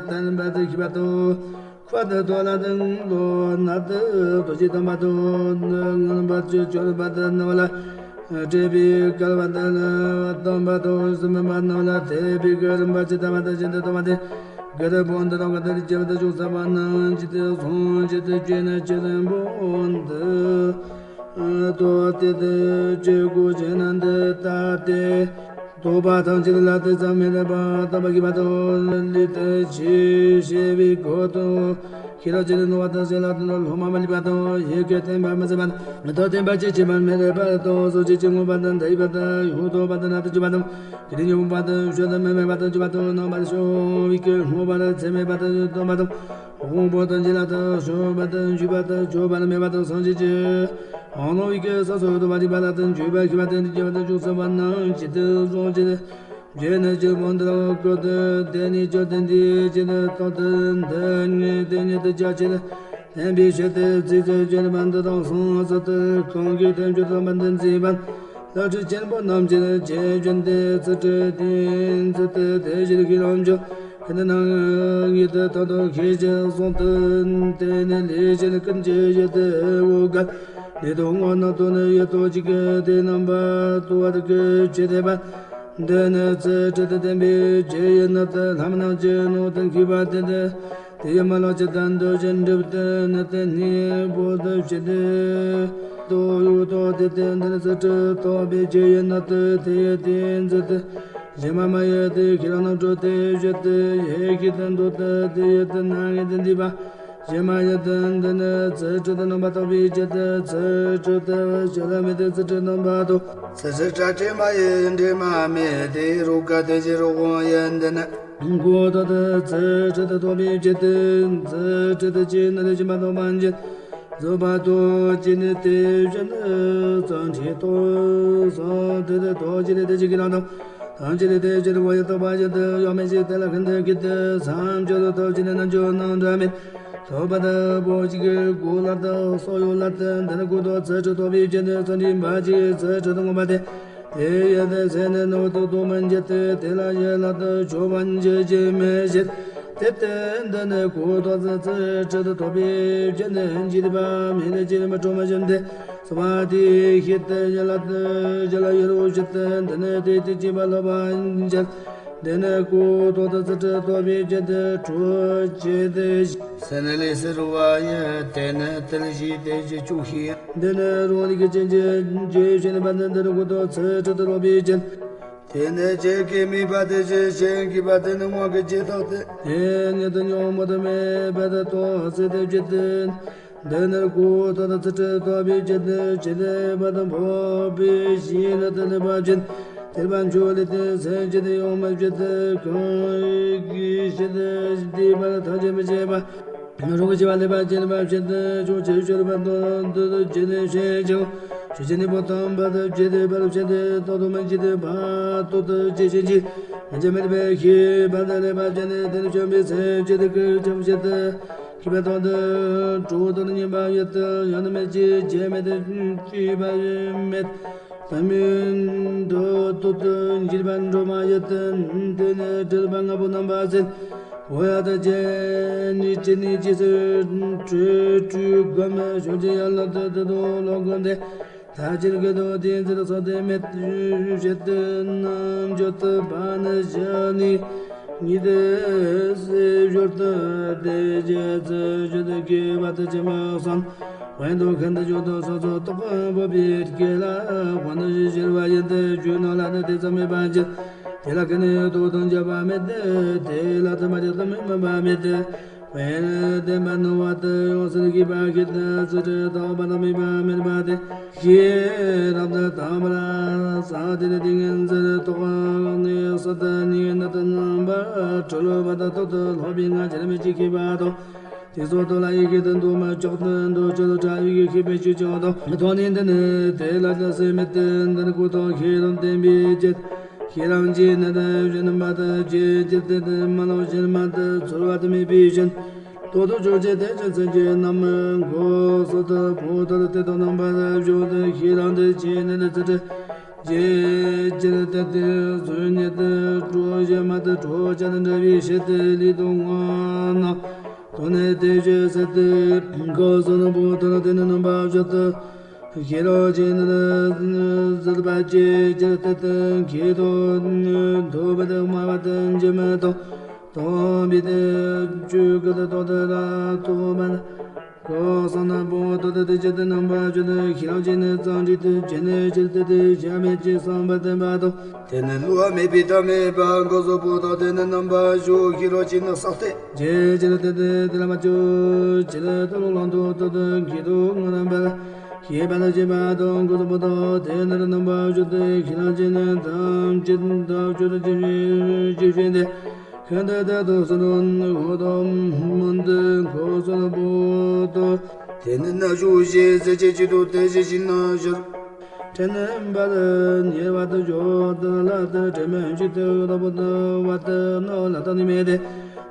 བསྟན་པ་དུ་ཤེས་པ་དང་། ཁ་དུ་དོ་ལ་དང་ལོ་ན་དུ་དོ་ཅི་དམ་པ་དང་། ངན་པ་ཅི་སྐྱོར་པ་དུ་ནོ་ལ། སྤྲད་པའི་སྐལ་བ་དུ་ལ་དམ་པ་དང་། སུ་མི་མ་ནོ་ལ་དེ་བི་ག་རིམ་པ་ཅི་ལྟ་བ་དུ་བཞིན་དུ་དོ་མ་དེ། ག་དུ་བོ་འདི་རོ་ག་དུ་རི་ཅི་བ་དུ་ཅུག་ས་བ་ནང་ཅི་དུ་སོང་ཅི་དུ་ཅི་ན་ཅི་དུ་བོ་འདི། དོ་དེ་དུ་ཅི་གུ་ཅི་ན་འདི་ལྟ་སྟེ། དོ་པ་ཐང་ཅི་ལ་དུ་ཙམ་མི་ལ་པ་དམ་པ་གི་བ་དོ་ལི་དུ་ཅི་ཤེས་པའི་གོ་དོ། ཤེས་རབ་ཅི་ལ་ནོ་བ་དང་ཤེས་ལ་དོ་ལོ་མ་མ་ལི་བ་དོ་ཡི་གེ་བསྟན་པ་མི་ཟད་པ་དོ་བསྟན་པ་ཅི་ཅི་མ་མི་ལ་པ་དོ་སོ་ཅི་ཅི་ངོ་བ་དང་འདའི་བ་དང་ཡུ་དོ་བ་དང་ན་དུ་ཅི་བ་དོ་ཀི་ཏི་ཉོ་བ་དང་ཤོ་དང་མི་མེད་པ་དང་ཅི་བ་དོ་ནོ་བ་དང་ཤོ་བི་གེ་ངོ་བ་དང་ཚེ་མེད་པ་དང་ཡུ་དོ་བ་དང་དབང་པོ་དང་ཅི་ལ་དང་ཤོ་བ་དང་ཞུ་བ་དང་ཆོ་བ་ལ་མེད་པ་དང་སངས་རྒྱས་ཀྱི། ཨ་ནོ་བི་ཀའི་ས་སོ་དུ་བ་རི་བ་ལ་དུ་འཇུས་པ་ཤི་བ་དེ་འདི་སྐྱེ་བ་དུ་བཅུག་ས་བ་ནང་ཇི་ལྟར་བཟུང་ཇི་ལྟར་བྱས་ནས་སྤྱིར་བོ་འདི་ལ་བཀོད་དུ་དེ་ནི་ཅོ་དེ་འདི་ཇི་ལྟར་བཏང་དུ་འདི་ཉིད་དེ་ཉིད་དུ་བྱ་ཆེ་ལ་བསྟན་པའི་ཕྱིར་དུ་ཚིག་ཚོད་བཅོས་པ་འདི་དང་སོང་ས་དུ་གང་གིས་དོན་བཅུ་དང་པ་འདི་མཛད་པ། ལྷ་ཁྲི་ཆེན་པོ་རྣམས་ཀྱི་རྗེ་བྱོན་ཏེ་ཚུལ་ཁྲིམས་ཏིང་འཛིན་ཏེ་དེ་བཞིན་གྱི་ལམ་བྱུང་ཁྱེད་རྣམས་ངེས་དུ་ད་དུང་ཤེས་བཞིན་གསུང་དུ་དེ་ནི་ལས་བཞིན་ཀུན་གྱི་ཡུལ་དུ་འོ་ག་ལས་དང་ངོ་ན་དོ་ནི་ཡུལ་དོ་གཅིག་གི་དེ་རྣམ་པ་ཏུ་བ་དུ་ཀི་ཆེ་དེ་བ་འདི་ནི་ཚུལ་ཁྲིམས་དུ་ལྡན་པའི་རྗེ་ཡི་ནང་དུ་ལྷ་མི་རྣམས་ཀྱི་ནང་དུ་མཁས་པ་དེ་འདི། དེ་ཡི་མ་ལགས་ཀྱི་དོན་དུ་བྱིན་འགྲུབ་སྟེ་ནི་དེ་ནི་བོ་དུ་བྱེད་དེ། དོ་ཡུ་དོ་དེ་དེ་འདི་ནི་ཚུལ་ཁྲིམས་རྟོགས་པའི་རྗེ་ཡི་ནང་དུ་དེ་ཡི་དེ་འཛིན་ཏེ། གཞན་མ་མ་ཡི་དེ་ཁྱེད་རང་རྣམས་སྤྲོ་སྟེ་བཞེད་དེ་ཡེ་ཤེས་དོན་དུ་དེ་དེ་ཡི་དེ་ན་ངེས་དེ་འདི་པ། གཞན་མ་ཡི་དོན་འདི་ནི་ཚུལ་ཁྲིམས་དེ་རྣམ་པར་དག་པའི་རྒྱུད་དུ་ཚུལ་ཁྲིམས་དེ་བྱ་ལ་མེད་དེ་ཚུལ་ཁྲིམས་རྣམ་པར་དག་ཚུལ་ཁྲིམས་དྲ་ཁྲིམས་མ་ཡི་འདྲེས་མ་མེད་དེ་རོ་ག་དེ་བཞིན་རོ་དབང་ཡི་འདི་ནི། གོ་ཏོ་ཏི་ཚེ་ཁྲི་ཏི་ཐོབ་པའི་ཆེད་དུ་ཚེ་ཁྲི་ཏི་ཅི་ནི་རེ་ཅི་མ་ཐོབ་པ་འཇིན། བཟོད་པ་ཏོ་ཅི་ནི་དེ་བཞིན་ཙམ་ཁྲི་ཏོ་སོ་ཏི་ཏི་ཏོ་ཅི་ནི་དེ་ཅི་གི་ལ་དང་ཐང་ཅི་ནི་དེ་ཅི་རུ་བ་ཡི་ཐོབ་པ་ཅི་ཏི་ཡོ་མེ་ཅི་ཏི་ལ་ཁན་ཏི་ཁི་ཏི་སམ་ཅོ་ཏོ་ཏོ་ཅི་ནི་ན་ཅོ་ནང་འདྲ་མེད། ཐོབ་པ་ཏི་པོ་ཅི་གི་གོ་ལ་ཏི་སོ་ཡོ་ལ་ཏི་འདི་ནི་གོ་ཏོ་ཚེ་ཁྲི་ཐོབ་པའི་ཆེད་དུ་ཚེ་ཁྲི་མ་ཅི་ཚེ་ཁྲི་ཏི་ངོ་མ་ཏི། དེ་ཡི་དེ་ཚེ་ནི་ནོ་ཏོ་ཏོ་མན་ཇི་ཏི་དེ་ལ་ཡེ་ལ་ཏི་ཆོ་མན་ཇི་ཇི་མེ་ཞེས། དེ་ཏི་འདི་ནི་གོ་ཏོ་ཚེ་ཚེ་ཁྲི་ཏི་ཐོབ་པའི་ཆེད་དུ་འཇིག་པ་མི་ནི་ཅི་ནི་མ་ཁྲོ་མ་བཞིན་ཏེ། སོ་བ་དེ་ཤི་ཏི་ཡེ་ལ་ཏི་ཇི་ལ་ཡེ་རུ་ཞི་ཏི་འདི་ནི་དེ་ཏི་ཅི་བ་ལོ་བ་འཇལ། དེ་ནས་སྐུ་ཐོག་ཏུ་ཚུལ་ཁྲིམས་ཐོབ་པའི་ཆེད་དུ་གྲོལ་བྱེད་དེ། སེམས་ནི་ལས་སུ་རུང་བ་ཡིན། དེ་ནི་དལ་བྱེད་དེ་བཞི་བཅུ་ཞིག་འདི་ནི་རང་རིག་གི་སྤྱན་གྱིས་རྗེས་བྱོན་པ་ནི་འདི་རུ་སྐུ་ཐོག་ཚུལ་ཁྲིམས་ཐོབ་པའི་ཆེད། དེ་ནས་ཁྱེད་ཀྱི་དམིགས་པ་དེ་བཞིན་གཤེགས་པ་དེ་ནི་དབང་གི་རྗེས་ཐོག་སྟེ། དེ་ཉིད་དུ་ཉོན་མོངས་པ་མེད་པར་དུ་ཐོག་སེ་དེ་བྱེད་དེ། འདི་ནི་སྐུ་ཐོག་ཏུ་ཚུལ་ཁྲིམས་ཐོབ་པའི་ཆེད་དུ་ཇི་ལྟར་འཕགས་པའི་ཞིང་ལ་དུ་སླེབས་པ་ཅིན། ཐེག་པ་མཆོག་ལས་ཏེ་སེམས་ཅན་དེ་ཡོངས་སུ་བསྐྱོད་དེ་གང་གི་ཕྱིར་དུ་སྡིག་པ་ཐམས་ཅད་མི་བྱེད་པ། རང་གི་བྱ་བ་ལེགས་པར་བྱེད་པའི་ཕྱིར་དུ། ཕྱོགས་ཆེར་སྤྱོད་པ་དང་དུ་བྱེད་ནས་བྱེད་ཅིང་། ཆོས་ཀྱི་གནས་པོ་དམ་པར་བྱེད་པའི་ཕྱིར་དུ། རྟག་ཏུ་མི་བྱེད་པ་རྟག་ཏུ་བྱེད་བྱེད་ཅིང་། མི་བྱེད་མེད་པའི་ཤེས་པ་དང་ལེགས་པར་བྱས་ནས། དེར་བྱོན་པའི་སེམས་བསྐྱེད་དེ་ཀུན་ཀྱང་བྱེད་དུ། ཤེས་པ་དང་དུ་གྲོགས་དང་ཉེ་བར་ཡོད་དུ། ཡང་ན་མི་བྱེད་བྱེད་མེད་དུ་སྤྱོད་པ་མེད། ད་མིན་དུ་ཏོག་ཏུ་འཇིགས་པ་འགྲོ་མ་ཡོད་དུ། དེ་ནས་སྤྲུལ་པ་ལྔ་པོ་རྣམ་པར་སེལ། འོ་ཡ་ད་ཅི་ནི་ཅི་ནི་ཅི་སུ་སྤྲུལ་སྤྲུལ་སྒོམ་ཕྱོགས་ཀྱི་ཡན་ལག་ཏུ་དེ་དུ་ལོག་སྒོམ་སྟེ། ད་ཅིར་སྐད་དུ་དེ་ཚེ་ལ་སོགས་ཏེ་མེད་བྱེད་དུ་རྣམ་འཇོག་ཏུ་བ་ནི་བཞི་ནི་ཉིད་དུ་སྲིད་ཞོར་དུ་དེ་རྗེ་བཙུན་བརྗོད་དུ་དགེ་བ་དུ་ཅི་མ་སོང་། དཔལ་དུ་ཁན་དུ་འཇོག་ཏུ་སོ་སོ་རྟོགས་པའི་སྐད་ལ་དབང་དུ་ཞི་ཞིར་བ་ཡིན་ཏེ། རྒྱུ་ནོར་ལ་ནི་དེ་ཙམ་མེད་པ་ཅི། དེ་ལ་ཁན་ནི་དུ་དང་འཇོག་པ་མེད་དེ། དེ་ལ་ཐ་མ་རེ་དང་མི་མིན་པ་མེད་དེ། དཔལ་བསྟན་པ་ནོར་བ་དུ་ཡོངས་སུ་གྱེས་པ་ཁྱེད་དུ་ཚུལ་ཁྲིམས་དག་པ་དང་མེད་པ་མེད་པ་དེ་ཤེས་རབ་ཏུ་དམ་པར་གསལ་ཏེ་ནི་ཏིང་ངེ་འཛིན་རྟོགས་ནས་སད་ནི་ནི་དུ་རྣམ་པར་གྲོལ་བ་དང་རྟག་ཏུ་ལྷོད་པའི་ངང་ཅི་རིགས་མི་བྱེད་ཤེས་པ་དང་། དེ་སོགས་དུ་ལ་ཡི་ཤེས་དུ་འདུ་མི་ཆོག་ཏུ་འདུ་ཆོག་ཏུ་བྲལ་བའི་ཤེས་པའི་ཆོས་ཀྱང་དང་། ཐོག་ནས་འདི་ནི་དེ་ལ་ལྟ་སེམས་མེད་དེ། འདི་ནི་སྐུ་དང་ཤེས་རབ་བསྟན་པའི་ཆེད། ཤེས་རབ་ཀྱི་ནི་དེ་བཞིན་མ་དེ་ཇི་ལྟར་དེ་མ་ལོག་ཕྱིར་མ་དེ་ཚོར་བ་དུ་མེད་པའི་ཕྱིར། ཏོག་ཏུ་ཕྱོགས་ཆེན་དེ་ཅན་སེམས་ཅན་རྣམས་མགོ་སོ་ཏུ་བོ་ཏུ་དེ་དང་རྣམ་པར་བཞུགས་ཏེ་ཤེས་རབ་དེ་ཆེ་ནི་དེ་ཚུལ་ཁྲིམས་ཇི་ལྟར་དེ་གཟུགས་ཉིད་དུ་གྲོགས་གཞན་མ་དུ་གྲོགས་བྱ་དང་འདྲ་བའི་ཕྱིར་དུ་ལུས་དང་ངག་རྣམས་དོན་ནི་དེ་བཞིན་ཟད་དེ། མགོ་སོ་ནི་བོ་ཏུ་དེ་ནི་རྣམ་པར་བཞུགས་ཏུ། ཤེས་རབ་ཀྱི་ནི་ཟད་པ་ཇི་ལྟར་དེ་མཁས་དང་མཐོ་བ་དང་དམའ་བ་དང་འཇིགས་མེད་དང་སྟོང་པའི་དེ་ཆོས་སྐུ་དང་རྟོགས་ལྡན་ལ་རྟོགས་པ་ན། གང་གསུངས་ན་བོ་ཏུ་དེ་ཇི་ལྟར་རྣམ་པར་བཞུགས་ཏུ། ཤེས་རབ་ཀྱི་ནི་རྩང་རིག་ཏུ་བྱས་ནས་ཇི་ལྟར་དེ་བྱ་མེད་ཅེས་གསུངས་པ་བསྟན་པ་དང་། དེ་ནི་བསླུ་བ་མེད་པའི་ཐབས་མེད་པ། མགོ་སོ་བོ་ཏུ་དེ་ནི་རྣམ་པར་བཞུགས། ཤེས་རབ་ཀྱི་ནི་ཟད་དེ། ཇི་ལྟར་དེ་དེ་ལ་མ་བཅོས། ཇི་ལྟར་དུ་ལོ་ལོང་དུ་ཏུ་ཏུ་མཁས་དང་ངོ་རམ་པར་ཤེས་པ་དང་བྱེད་པ་དང་མགོ་སོ་བོ་ཏུ་དེ་ནི་རྣམ་པར་བཞུགས་ཏེ། ཤེས་རབ་ཀྱི་ནི་ཐམས་ཅད་དུ་བཅོས་ཏེ་ཇི་བཞིན་ཇི་བཞིན་ཏེ། ཤིན་ཏུ་དེ་དང་སུ་དང་འོ་དང་མུན་དུ་མགོ་སོ་བོ་ཏུ་དེ་ནི་ན་བཞུགས་ཤིང་ཟད་ཀྱི་ཆེད་དུ་དེ་བཞིན་ཞིང་ན་བཞུགས། དྲན་པར་ཉེ་བར་དུ་འཇོག་ཏུ་ལ་དུ་དྲན་མེད་ཞིག་ཏུ་རབ་ཏུ་བ་དུ་ནོ་ལ་དང་ནི་མེད་དེ།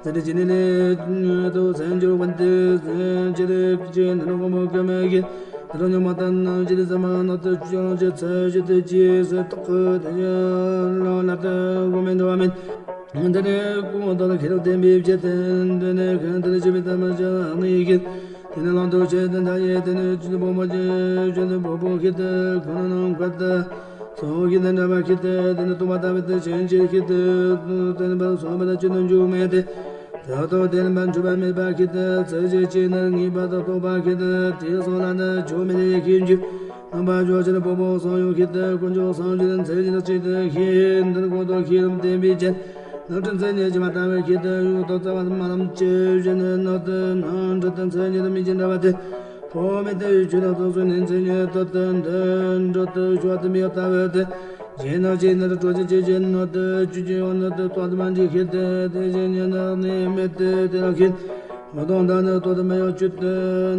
ཟེར་ཏེ་ཇི་ནི་ལས་དུ་སེམས་སྦྱོར་བ་དེ་སེམས་ཅི་རིགས་ཀྱི་ནི་ནོ་གོ་མོ་ག་མེད་ཀྱི་དུ་ཉོ་མ་དང་ནང་ཇི་རིགས་ཟ་མ་ནོ་དུ་ཅོང་ཅི་ཚེ་ཞི་དུ་ཅི་སེ་ཏོག་གི་དེ་ལོ་ལ་དུ་གོ་མེད་འགྲོ་བ་མེད། འདི་ནི་ཀུན་ཏུ་ལ་ཁྱེད་དང་ལྡན་པའི་བྱེད་དེ། འདི་ནི་ཁྱེད་དང་ལྡན་པའི་ཐ་མ་ཅི་ནི་ཡི་གེ། དེ་ནི་ལང་དུ་བྱེད་དེ་འདྲ་ཡེ། དེ་ནི་ཆུ་དུ་བོ་མོ་ཅི་ཆུ་དུ་བོ་བོ་ཁྱེད་དེ་ཁོ་ན་ནང་ཁ་དེ་སོ་ཁྱེད་དེ་འདྲ་བ་ཁྱེད་དེ། དེ་ནི་དུ་མ་ད་བེ་དེ་ཆེན་ཅི་ཁྱེད་དེ། དེ་ནི་བ་སོ་མ་ད་ཆུ་དུ་འཇུག་མེད་དེ། ད་དོ་དེ་ནི་བ་འཁྲུལ་པ་མེད་པ་ཁྱེད་དེ། ཚེ་ཅི་ཅི་ནི་ངེས་པ་དང་རྟོགས་པ་ཁྱེད་དེ། དེ་སོང་ལ་ནི་ཆུ་མེད་དེ་ཡེ་ཁྱེད་འཇུག་རྣམ་པ་བཞི་ཕྱིར་པོ་པོ་སོང་ཡོང་ཁྱེད་དེ། དཀོན་མཆོག་གསུམ་གྱི་མཚན་ཉིད་གཅིག་ཏུ་ཤེས། འདིར་གོང་དུ་ཤེས་རབ་བསྟན་པའི་རྒྱན། ནག་ཁྲི་མཚན་ཉིད་ཀྱི་མ་བཏང་བའི་ཁྱེད་དེ། ཡུལ་དུ་རྩ་བ་མ་ལམ་ཅི་བཞིན་ནག་ཏུ་ནང་འདྲ་དུ་མཚན་ཉིད་མི་འགྱུར་འདྲ་བ་སྟེ། འཕོ་མེད་དེ་ཆོས་དང་ཚོགས་སུ་ནི་མཚན་ཉིད་དུ་སྟོན་ཏེ། འགྲོ་དུ་ཞུ་བ་དུ་མི་ཡོད་ལྟ་བུ་སྟེ། རྗེས་ནག་ཅི་ནི་རུ་གྲོ་ཅི་ཅི་ཅི་ནག་ཏུ་ཅི་ཅི་ཡོང་ནག་ཏུ་ཏོག་ཏུ་མ་འཇིག་ཁྱེད་དེ། དེ་བཞིན་ཉིད་ནག་ནི་མེད་དེ་དེ་ལ་ཁྱེད། འོ་དང་ད་ནི་ཏོག་ཏུ་མི་ཡོད་བཅུད་དུ་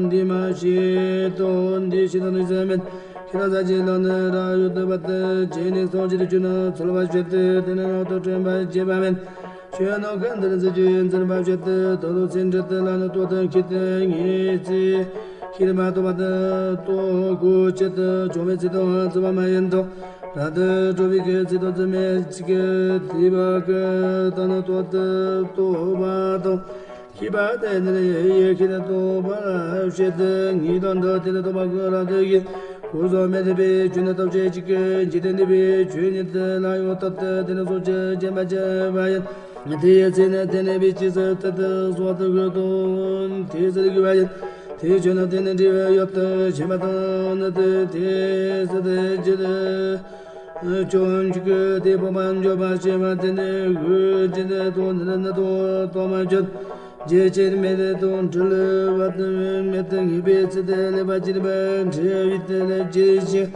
འདི་མ་ཤེས་དོ་འདི་ཤེས་དང་ནི་ཟད་མེད། ཁྱེད་རང་ཟ་ཅི་ལ་ནི་ར་ཡོད་དུ་བ་དུ་ཇི་ནི་སོང་ཅི་དུ་ཆུ་ནི་ཚོལ་བ་བྱེད་དུ་དེ་ནི་ནོ་དུ་དྲན་པ་བྱེད་པ་མེད། ཆོས་ནོ་ཁན་དུ་ཟི་ཅི་འཛིན་པ་བྱེད་དུ་དོ་དུ་ཚིན་འདྲི་དུ་ལ་ནི་ཏོག་ཏུ་ཁྱེད་དུ་ངེས་ཚེ་ཤེས་རིག་མ་ཏོག་པ་དུ་ཏོག་གུ་ཆེད་དུ་བྱུང་བའི་ཚེ་དང་བརྩི་བ་མ་ཡིན་དང་ར་དུ་གྲོ་བའི་གི་ཚེ་དང་བརྩི་མེད་ཅིག་གི་དེ་བ་གི་ད་ནི་ཏོག་ཏུ་ཏོག་པ་དང་། ཤེས་པ་དེ་ནི་ཡེ་ཤེས་ནི་རྟོགས་པར་བྱེད་དེ། ངེས་དོན་དུ་དེ་ནི་རྟོགས་པ་ཀུན་རབ་ཏུ་ཡིན། ཀུན་རྫོབ་མེད་པའི་ཆོས་ནི་སྟོབས་ཆེ་གཅིག་གི་འཇིག་རྟེན་འདས་པའི་ཆོས་ཉིད་དུ་ལ་ཡང་རྟག་ཏུ་དེ་ནི་སོ་སྐྱེ་སྐྱེ་འབའ་སྐྱེ་བ་ཡིན། དེ་ཡི་ཚེ་ནི་དེ་ནི་བའི་སྐྱེས་སུ་ཐུབ་ཏུ་གསོལ་དུ་གོ་དང་དེ་ཟེར་དགོས་པ་ཡིན། དེའི་ཆོས་ནི་དེ་ནི་འབྲས་བུ་ཡོད་དུ་ཤེས་པ་དང་ནི་དེ་དེ་ཟེར་དུ་འགྱུར། སྐྱོན་འཇུག་གི་དེ་སྤོང་བར་འགྱུར་བ་ཞེས་པ་དེ་ནི་དགོས་ཀྱི་དོན་ནི་དོན་དོན་མ་བརྗོད། རྒྱུ་ཅན་མེད་དེ་དང་འཁྲུལ་བ་དང་མེད་དེ་ངེས་པའི་ཚུལ་དེ་ལེགས་པར་གྱུར་པ་འཁྲུལ་བའི་དེ་ལས་རྒྱུ་ཞིག་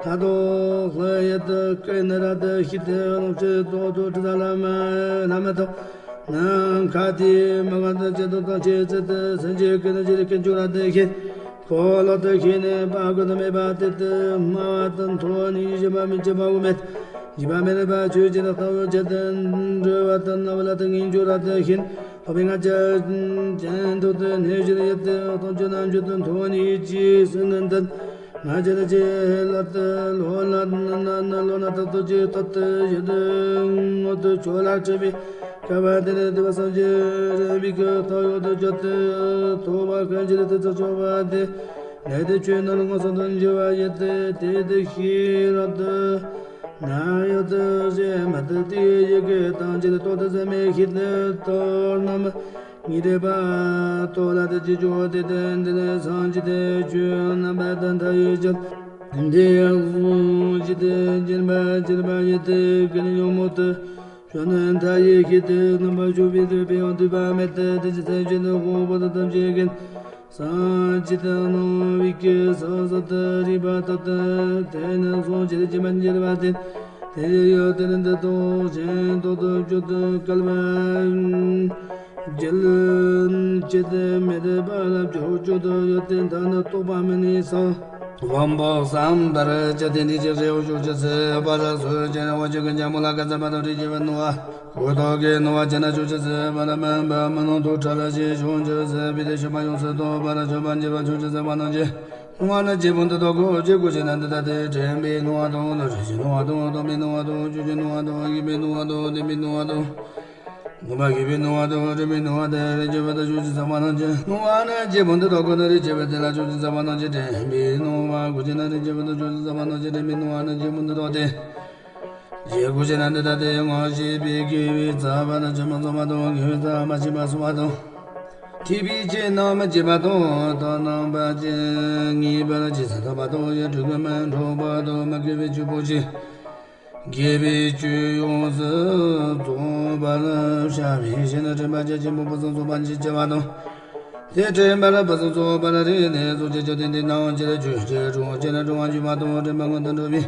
ཁ་དོག་ལྷ་ཡུལ་དུ་ཀུན་ནས་རབ་ཏུ་ཤེས་ཏེ་ལོངས་སྤྱོད་རྟོག་ཏུ་དྲི་ཟ་ལ་མ་ལ་མ་དང་ ནམ་མཁའ་དེའི་མུ་ག་དང་ཅི་ཏོ་དང་ཆེ་ཚད་དུ་སེམས་ཅན་ཀུན་ནི་ཇི་ལྟར་ཀུན་འབྱུང་རབ་ཏུ་ཤེས། འཁོར་ལོ་དུ་ཤེས་ནས་དཔའ་རྒོད་དུ་མེད་པ་དེ་ལྟར་སྨྲ་བ་དང་ཐོག་ནས་ཡེ་ཤེས་པ་མི་མཇེད་པ་འོ་མེད་ཡེ་བ་མེད་པ་ཆོས་ཅན་ལྟ་བུ་ཇི་ལྟར་འགྲོ་བ་དང་ན་བ་ལ་དུ་ངེས་འབྱུང་རབ་ཏུ་ཤེས། ལྷག་པའི་ང་རྒྱལ་ཅན་ཐོག་ཏུ་གནས་བཞིན་ཡོད་དེ་སྟོང་ཆོས་རྣམ་འགྱུར་དུ་མཐོང་ནས་ཅི་སེམས་ནི་འདི། ང་རྒྱལ་ཅན་ལ་དུ་ལྷོ་ན་ན་ན་ལྷོ་ན་ཐོག་ཏུ་ཅི་ཐོག་ཏུ་ཡོད་དེ་ངོ་ཐུག་ཆོས་ལ་འཁྲིད་པའི་སྐལ་བ་དེ་ནི་དེ་བ་སངས་རྒྱས་རིག་པའི་སྐུ་ཐོག་ཡོད་དུ་གྱུར་ཏེ་ཐོག་བ་ཁ་འཇིག་དེ་ཚོ་ཆོག་པ་དེ་ལས་དེ་ཆོས་ནང་ལ་མངོན་སུམ་དུ་འགྱུར་བ་ཡོད་དེ་དེ་དེ་ཤེས་རབ་ཏུ་ན་ཡོད་དུ་ཞེས་མ་དུ་དེ་ཡི་གེ་དང་འཇིག་ཏོ་དུ་ཟེ་མེ་ཤེས་དེ་ཐོག་རྣམས། ཉི་ཟླ་བ་ཏོ་ལ་དེ་ཅི་ཅོ་དེ་དེ་འདི་ནི་སངས་རྒྱས་དེ་ཆོས་རྣམ་པ་དང་མཐའ་ཡས་ཀྱང་། འདི་ཡང་གཟུང་ཞི་དེ་སྦྱིན་པ་སྦྱིན་པ་ཡི་དེ་ཀུན་ཉོན་མོངས་དུ་ཞོ་ནི་མཐའ་ཡས་ཤེས་དེ་རྣམ་པར་ཞུགས་པའི་དུས་པའི་ཡང་དུས་པ་མེད་དེ་དེ་ཅི་སེམས་ཅན་དུ་དབང་པོ་དང་ཐམས་ཅད་ཀུན། སངས་རྒྱས་དང་སྣང་བའི་སྐུ་སོ་སོ་དུ་རིག་པ་ཐོབ་སྟེ་དེ་ནི་གཟུང་ཞི་དེ་སྦྱིན་པ་སྦྱིན་པ་དེ། དེ་ཡི་ཡོད་དེ་ནི་འདི་དང་གཞན་དོན་དུ་བཅུད་དུ་སྐལ་བ། རྒྱལ་བྱེད་དུ་མི་ལྡན་པ་ལ་བྱང་ཆུབ་ཏུ་ཡོད་དེ་མཐའ་ནི་རྟོགས་པ་མི་ནུས་སོ། དབང་པོ་བསམ་པར་བྱ་དེ་འདི་ཅི་རེ་བ་ཞུགས་ཅི་སེ་བ་ར་སོ་ཅན་ར་བ་ཅི་ཀུན་ཀྱང་མོ་ལ་ཀ་ཙ་པ་དང་རིག་བྱེད་པའི་ནུ་བ་ཁོ་ཐོག་གི་ནུ་བ་ཅན་ན་ཞུགས་ཅི་སེ་བ་ར་མན་པ་མི་སྣང་དུ་ཁྲ་ལ་ཞེས་ཞུགས་ཅི་སེ་བི་དེ་ཤོ་མ་ཡོང་སེ་དོ་བ་ར་ཆོས་པ་འགྱུར་བ་ཞུགས་ཅི་སེ་བ་ནང་ཅི། ནུ་བ་ནི་སྐྱེས་བུ་འདི་དག་གོ་ཅི་གོ་ཅི་ན་འདི་ལྟ་སྟེ་དྲན་པའི་ནུ་བ་དང་ལ་རེ་ཞིག་ནུ་བ་དང་སྟོང་པའི་ནུ་བ་དང་བཅུད་ཀྱི་ནུ་བ་དང་ཡིན་པའི་ནུ་བ་དང་ལྡན་པའི་ནུ་བ་དང་། ངོ་མ་ཤེས་པའི་ནུ་བ་དང་དྲན་པའི་ནུ་བ་དེ་རེ་ཅེས་པ་དང་ཞུགས་ཅི་ས་མ་ནང་ཅི། ནུ་བ་ནི་སྐྱེས་བུ་འདི་དག་གོ་ནི་རེ་ཅེས་པ་དེ་ལ་ཞུགས་ཅི་ས་མ་ནང་ཅི། དྲན་པའི་ནུ་བ་གོ་ཅི་ན་རེ་ཅེས་པ་དང་ཞུགས་ཅི་ས་མ་ནང་ཅི། དྲན་པའི་ནུ་བ་ནི་སྐྱེས་བུ་འདི་དག་སྟེ། ཅི་གོ་ཅི་ན་འདི་ལྟ་སྟེ་ངོ་ཤེས་པའི་སྐྱེ་བོའི་རྩ་བ་ནི་ཆུ་མོ་ཚོ་མ་དང་ངེས་པའི་རྩ་མ་ཤེས་པ་སོ་མ་དང་། ཐིག་པའི་ལྕེ་རྣམས་མི་བྱེད་པ་དང་དོན་རྣམ་པ་ཅན་ངེས་པར་ཅི་ས་ཐོབ་པ་དང་ཡང་དྲུག་གི་མི་འཕྲོག་པ་དང་མི་སྐྱེ་བའི་ཆུ་བོ་ཆེ། དགེ་བའི་ཆོས་ཡོངས་སུ་རྫོགས་པར་བྱ་བའི་ཕྱིར་ནི་དྲན་པ་ཅན་ཆེན་པོ་ཕུན་སུམ་ཚོགས་པ་ཉིད་ཀྱི་བ་དང་། དེ་དྲན་པར་ཕུན་སུམ་ཚོགས་པར་རིག་ནས་གཟུགས་ཅན་གྱི་དོན་དེ་སྣང་བ་ཅན་ཆོས་ཅན་གྲོང་ཁྱེར་ན་གྲོང་བ་འཇུག་པ་དང་དྲན་པ་མངོན་དུ་འགྲོ་བའི་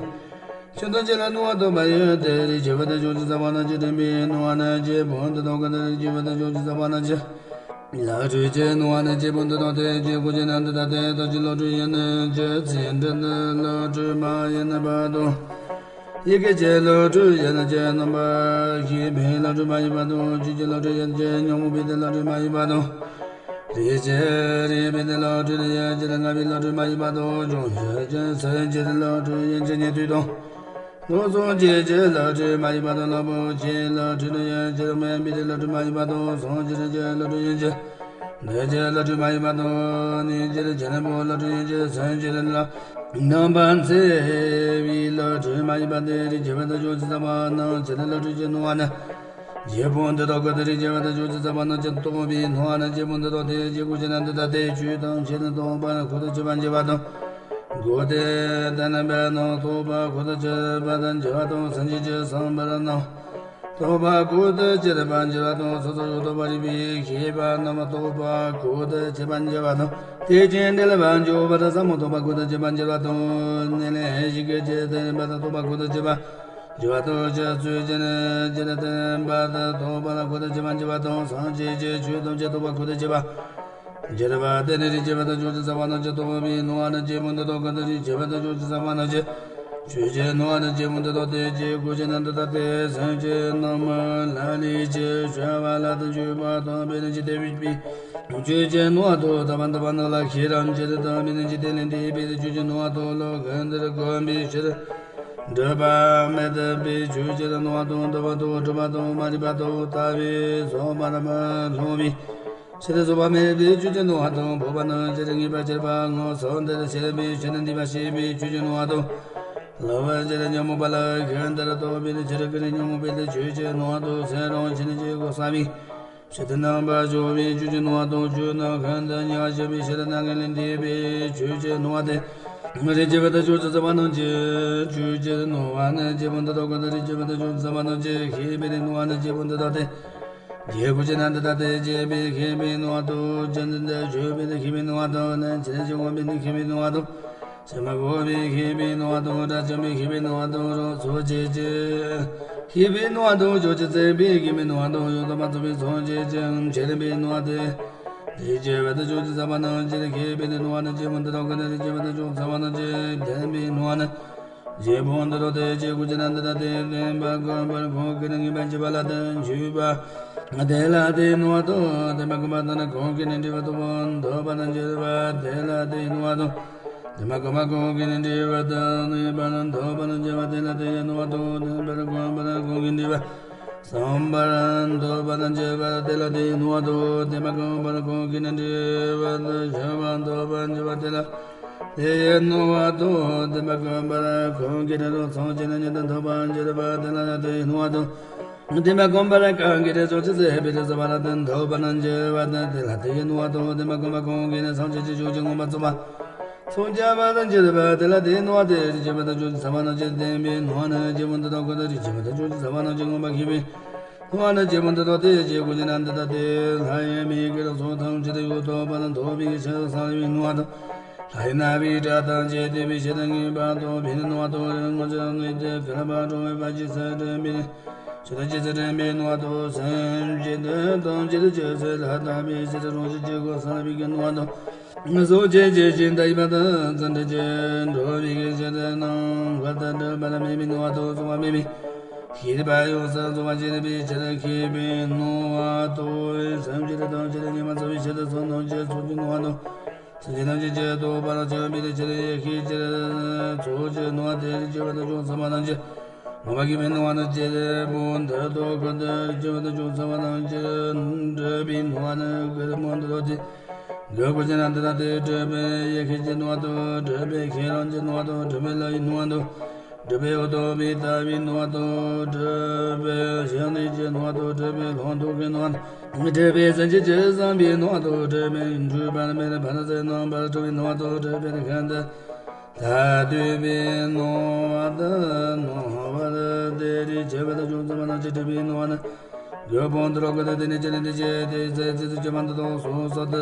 ཆོས་དང་བཅས་ལ་ནུ་བ་ཐོབ་པ་ཡོད་དེ་རིག་བྱེད་པ་དང་ཕྱོགས་ཀྱི་ས་བ་ན་ཅི། དྲན་པའི་ནུ་བ་ནི་སྐྱེས་བུ་འདི་དག་གི་ནི་རིག་བྱེད་པ་དང་ཕྱོགས་ཀྱི་ས་བ་ན་ཅི། བློ་གྲོས་ཀྱི་ནུ་བ་ནི་སྐྱེས་བུ་འདི་དག་སྟེ་ཅི་གོ་ཅི་ན་འདི་ལྟ་སྟེ་ད་ཅི་བློ་གྲོས་ཡིན་ནི་ཅི་ཚེ་འདི་ནི་བློ་གྲོས་མ་ཡིན་པ་དང་། ཡི་གེ་ཀྱི་བློ་གྲོས་ཡིན་ནི་ཅི་རྣམ་པར་ཤེས་པའི་བློ་གྲོས་མ་ཡིན་པ་དང་། ཆོས་ཀྱི་བློ་གྲོས་ཡིན་ནི་ཅི་ཉོན་མོངས་པའི་བློ་གྲོས་མ་ཡིན་པ་དང་། རིག་བྱེད་རིག་པའི་བློ་གྲོས་ཡིན་ནི་ཅི་ལྔ་པའི་བློ་གྲོས་མ་ཡིན་པ་དང་། བྱང་ཆུབ་ཀྱི་སེམས་ཀྱི་བློ་གྲོས་ཡིན་ནི་ཅི་ཉན་ཐོས་དང་། སྟོང་གསུམ་གྱི་ཆོས་ཀྱི་བློ་གྲོས་མ་ཡིན་པ་དང་། རླུང་པོ་ཆེའི་བློ་གྲོས་ནི་ཡིན་ནི་ཅི་དམན་པའི་བློ་གྲོས་མ་ཡིན་པ་དང་། ཟུང་འཇུག་གི་བློ་གྲོས་ཡིན་ནི་ཅི། འདུ་བྱེད་བློ་གྲོས་མ་ཡིན་པ་དང་། གནས་བྱེད་ཆེན་པོའི་བློ་གྲོས་ཡིན་ནི་ཅི། སེམས་ཀྱི་བློ་རྣམ་པར་འཚེ་བའི་བློ་གྲོས་མ་ཡིན་པ་སྟེ། རིག་བྱེད་པ་དང་ཕྱོགས་ཀྱི་ས་བ་རྣམས་ཀྱི་བློ་གྲོས་ཀྱི་ནུ་བ་ནི། སྐྱེས་བུ་འདི་དག་གི་རིག་བྱེད་པ་དང་ཕྱོགས་ཀྱི་ས་བ་རྣམས་ཀྱི་རྟོགས་པའི་ནུ་བ་ནི་སྐྱེས་བུ་འདི་དག་སྟེ། ཅི་གོ་ཅི་ན་འདི་ལྟ་སྟེ་ཆོས་ཐམས་ཅད་ནི་རྟོགས་པར་ཁོ་ཐག་ཆོད་པར་འགྱུར་བ་དང་། གོ་ཏེ་དེ་རྣམ་པ་རྣམས་རྟོགས་པར་ཁོ་ཐག་ཆོད་པར་འགྱུར་བ་དང་། སེམས་ཅན་གྱི་བསམ་པ་རྣམས་རྟོགས་པར་ཁོ་ཐག་ཆོད་པར་འགྱུར་བ་དང་། སོ་སོར་ཡང་དག་པར་རིག་པའི་ཤེས་པ་རྣམས་རྟོགས་པར་ཁོ་ཐག་ཆོད་པར་འགྱུར་བ་དང་། དེ་བཞིན་འབྲེལ་པར་འཇོག་པར་ཟབ་མོ་རྟོགས་པར་ཁོ་ཐག་ཆོད་པར་འགྱུར་བ་དང་། ཉེར་ལེན་ཞིང་གི་ཆོས་དེ་རིམ་པ་དང་རྟོགས་པར་ཁོ་ཐག་ཆོད་པར་འགྱུར་བ་དང་། ཆོས་ཚུལ་ཅན་ཅན་དེ་རིམ་པ་དང་རྟོགས་པར་ཁོ་ཐག་ཆོད་པར་འགྱུར་བ་དང་། སེམས་ཅན་གྱི་ཆོས་ཐམས་ཅད་རྟོགས་པར་ཁོ་ཐག་ཆོད་པར་འགྱུར་བ་སྟེ་ནི། རིག་བྱེད་པ་དང་ཕྱོགས་ཀྱི་ས་བ་རྣམས་ཀྱི་རྟོགས་པའི་ནུ་བ་ནི་སྐྱེས་བུ་འདི་དག་གི། རིག་བྱེད་པ་དང་ཕྱོགས་ཀྱི་ས་བ་རྣམས་ཀྱི་ཆོས་ཀྱི་ནུ་བ་ནི་སྐྱེས་བུ་འདི་དག་སྟེ། ཅི་གོ་ཅི་ན་འདི་ལྟ་སྟེ། སེམས་ཅན་རྣམས་ལ་ལུས་ཀྱི་ཤ་བ་ལ་དང་བཅོས་པ་དང་པའི་ནི་ཇི་ལྟ་བའི་ཆོས་ཀྱི་ནུ་བ་དང་། ཐོབ་པ་འདོད་པ་རྣམས་ལ་ཤེས་རབ་ཀྱི་དང་པའི་ནི་ཇི་ལྟ་ལས་འདས་པའི་ཆོས་ཀྱི་ནུ་བ་དང་། ལོ་གང་འདིར་གོམས་པའི་ཕྱིར་འགྲུབ་པ་མི་ཐུབ་པའི་ཆོས་ཀྱི་ནུ་བ་དང་། འདོད་པ་དང་སྒྲུབ་པ་དང་མ་རིག་པ་དང་ལྟ་བའི་ཟོག་པ་རྣམས་སློང་བའི་ཕྱིར་ཟོག་པ་མེད་པའི་ཆོས་ཀྱི་ནུ་བ་དང་། འཕགས་པ་རྣམས་ཀྱི་ངེས་པར་གྱུར་པ་སྔོན་སོང་དེར་སྐྱེས་པའི་ཕྱིར་འདས་པ་ཤེས་པའི་ཆོས་ཀྱི་ནུ་བ་དང་། ལོག་པའི་ཕྱིར་ཉོན་མོངས་པ་ལ་ཤིན་ཏུ་རྟོག་པའི་ཕྱིར་ཀུན་ནས་ཉོན་མོངས་པའི་ཆོས་ཀྱི་ནུ་བ་དང་། སེམས་རང་བཞིན་གྱིས་སྒོ་གསུམ་པའི་ཕྱིར་རྣམ་པར་སྦྱོར་བའི་ཆོས་ཀྱི་ནུ་བ་དང་། ཆོས་རྣམས་ཤིན་ཏུ་ཉག་ཕྲ་བའི་ཕྱིར་སྣ་ལྔ་ལས་འདས་པའི་ཆོས་ཀྱི་ནུ་བ་སྟེ། རིག་བྱེད་པ་དང་ཕྱོགས་ཀྱི་ས་བ་རྣམས་ཀྱི་ཆོས་ཀྱི་ནུ་བ་ནི་སྐྱེས་བུ་འདི་དག་གི། རིག་བྱེད་པ་དང་ཕྱོགས་ཀྱི་ས་བ་རྣམས་ཀྱི་ཤེས་པའི་ནུ་བ་ནི་སྐྱེས་བུ་འདི་དག་སྟེ། ཅི་གོ་ཅི་ན་འདི་ལྟ་སྟེ། སྐྱེས་པའི་ཤེས་པའི་ནུ་བ་དང་། ཅི་འདི་ལྟར་ཆོས་པའི་ཤེས་པའི་ནུ་བ་དང་། ལན་ཅི་འདི་ཆོས་པའི་ཤེས་པའི་ནུ་བ་དང་། ཅི་མི་གོ་བའི་ཤེས་པའི་ནུ་བ་དང་། དགྲ་བཅོམ་པའི་ཤེས་པའི་ནུ་བ་དང་། རང་ཚུལ་གྱི་ཆོས། ཤེས་པའི་སྣང་བ་དང་ཕྱོགས་ཆོས་ཟད་པའི་སྐྱེ་མེད་སྣང་བ་དང་ཡོངས་སུ་མ་རྫོགས་པའི་སངས་རྒྱས་ཀྱི་ཆོས་ལྡན་པའི་སྣང་བ་སྟེ། དེའི་རྗེས་པ་དང་ཕྱོགས་ཆོས་ཟད་པ་རྣམས་ཀྱི་ཤེས་པའི་སྣང་བ་ནི་སྐྱེས་བུ་འདི་དག་གི་ནི་རིགས་ཀྱི་བུ་དང་ཕྱོགས་ཟད་པ་རྣམས་ཀྱི་ལྡན་པའི་སྣང་བ་ནི། རྗེ་བོ་འདི་དག་སྟེ་ཅེས་གོ་ཅི་ན་འདི་ལྟ་སྟེ། བདེན་པ་བཀོད་པར་ཁོང་གིས་ནི་ངེས་པར་འབྱེད་པ་ལ་དོན་བྱེད་པ། དེ་ལ་དེའི་སྣང་བ་དང་། བདེན་པ་བཀོད་པ་དང་ནི་ཁོང་གིས་ནི་འདྲིས་པ་རྟོག་པ་འདོད་པ་དང་བཅས་པ། དེ་ལ་དེའི་སྣང་བ་དང་། བདེན་པ་བཀོད་པ་ཁོང་གིས་ནི་འདྲིས་པ་དང་ནུས་པ་རྣམས་འདོད་པ་དང་བཅས་པ། དེ་ལ་དེའི་སྣང་བ་དང་། བདེན་པར་བཀོད་པ་ཁོང་གིས་འདྲིས་པ། བསམ་པར་འདོད་པ་དང་བཅས་པ། དེ་ལ་དེའི་སྣང་བ་དང་། བདེན་པ་བཀོད་པ་ཁོང་གིས་ནི་འདྲིས་པ་དང་བཅས་པ་འདོད་པ་བཅས་པ། དེ་ལ་དེའི་སྣང་བ་དང་། བདེན་པ་བཀོད་པ་ཁོང་གིས་ནི་རང་སངས་རྒྱས་ནི་ཉིད་དུ་འདོད་པ་བཅས་པ། དེ་ལ་དེའི་སྣང་བ་དང་། བདེན་པ་བཀོད་པ་ཁོང་གིས་ནི་ཕྱོགས་ཆོས་ཟད་པའི་རིགས་ཟད་པ་ལ་དོན་འདོད་པ་དང་བཅས་པ། དེ་ལ་དེའི་སྣང་བ་དང་། བདེན་པ་བཀོད་པ་ཁོང་གིས་ནི་སངས་རྒྱས་ཀྱི་ཕྱོགས་ཀྱི་མངོན་པར་རྫོགས་པ། སངས་རྒྱས་པ་དང་བཅས་པ། དེ་ལ་དེའི་སྣང་བ་སྟེ། རིགས་སྐྱེས་པ་དང་ཕྱོགས་ཆོས་ཟད་པ་རྣམས་ཀྱི་ལྡན་པའི་སྣང་བ་ནི། རྗེ་བོ་འདི་དག་གི་ནི་རིགས་སྐྱེས་པ་དང་ཕྱོགས་ཆོས་ཟད་པ་རྣམས་ཀྱི་མངོན་པར་ཤེས་པའི་སྣང་བ་ནི། རྗེ་བོ་འདི་དག་སྟེ་ཅེས་གོ་ཅི་ན་འདི་ལྟ་སྟེ། ལྷ་ཡི་མིག་གིས་རང་སོ་ཐམས་ཅད་དུ་ཡོངས་སུ་རྟོག་པ་དང་རྟོགས་པའི་ཕྱིར་བསམ་པའི་སྣང་བ་དང་། ལྷ་ཡི་རྣ་བའི་སྒྲ་ཐམས་ཅད་ཐོས་པའི་ཕྱིར་ངེས་པ་དང་ཕན་སྣང་བ་དང་། རང་ངོ་ཚ་ངེས་ཏེ་བསྐལ་པ་འགྲོ་བའི་བར་ཆད་སེལ་དྲན་པའི་ཕྱིར་ཇི་སྲིད་དྲན་པའི་སྣང་བ་དང་། སེམས་ཅན་ཐམས་ཅད་ཇི་སྲིད་ལྷ་དག་པའི་ཕྱིར་རང་བཞིན་གྱི་སྒོ་བསམ་པའི་སྣང་བ་དང་། སངས་རྒྱས་ཀྱི་ཞིང་དག་པ་དང་ཚད་འབྲས་ཀྱི་འགྲོ་བའི་ཕྱིར་རྣམ་པར་དག་པ་ལ་དམིགས་པའི་སྣང་བ་དང་གསུངས་པ་དམིགས་པའི་ཤེས་པ་ཡོངས་སུ་རྫོགས་པར་བྱེད་པའི་ཕྱིར་ཤེས་པའི་སྣང་བ་དང་། སེམས་ཅན་ཐམས་ཅད་ཉིད་མ་ཚང་བའི་ཕྱིར་བསམ་གཏན་གྱི་ཚོགས་ཀྱི་སྣང་བ་དང་། སེམས་ཅན་ཐམས་ཅད་ཀྱི་རྟོག་པ་ལ་སྦྱངས་པའི་ཕྱིར་ཡེ་ཤེས་ཀྱི་ཚོགས་ཀྱི་སྣང་བ་སྟེ། རིགས་སྐྱེས་པ་དང་ཕྱོགས་ཟད་པ་རྣམས་ཀྱི་མངོན་པར་ཤེས་པའི་སྣང་བ་ནི་རྗེ་བོ་འདི་དག་གི་སྟེ། རིགས་སྐྱེས་པ་དང་ཕྱོགས་ཟད་པ་རྣམས་ཀྱི་འདྲིས་པའི་སྣང་བ་ནི་གུ་རུ་མོ་འདི་དག་སྟེ། གུ་རུ་ཀུ་ཤ་ན་འདི་ལྟ་སྟེ། སྒྲིབ་པའི་ཡེ་ཤེས་ཀྱི་སྣང་བ་དང་། སྒྲིབ་པའི་ཤེས་རབ་ཀྱི་སྣང་བ་དང་། སྒྲིབ་པའི་ལྷ་ཡི་སྣང་བ་དང་། སྒྲིབ་པའི་འོད་དང་པའི་ལྟ་བའི་སྣང་བ་དང་། སྒྲིབ་པའི་ཞི་གནས་ཀྱི་སྣང་བ་དང་། སྒྲིབ་པའི་ལྷག་མཐོང་གི་སྣང་བ་དང་། སྒྲིབ་པའི་སེམས་ཅན་གྱི་བསམ་པའི་སྣང་བ་དང་། སྒྲིབ་པའི་འཁྲུལ་པ་མེད་པར་ཕར་ཟད་རྣམ་པར་གྲོལ་བའི་སྣང་བ་དང་། སྒྲིབ་པའི་ཤིན་ཏུ་ཐ་དད་པའི་སྣང་བ་དང་། སྣང་བ་སྟེ། རིགས་སྐྱེས་པ་དང་ཕྱོགས་ཟད་པ་རྣམས་ཀྱི་སྒྲིབ་པའི་སྣང་བ་ནི། རྒྱལ་པོ་འདི་དག་གི་སྟེ། དེ་ནས་ཅི་ནས་དེ་བྱས་ཏེ། ཚེ་ཚེ་ཚེ་སྐྱེ་བ་འདི་དག་སོ་སོར་ཐ་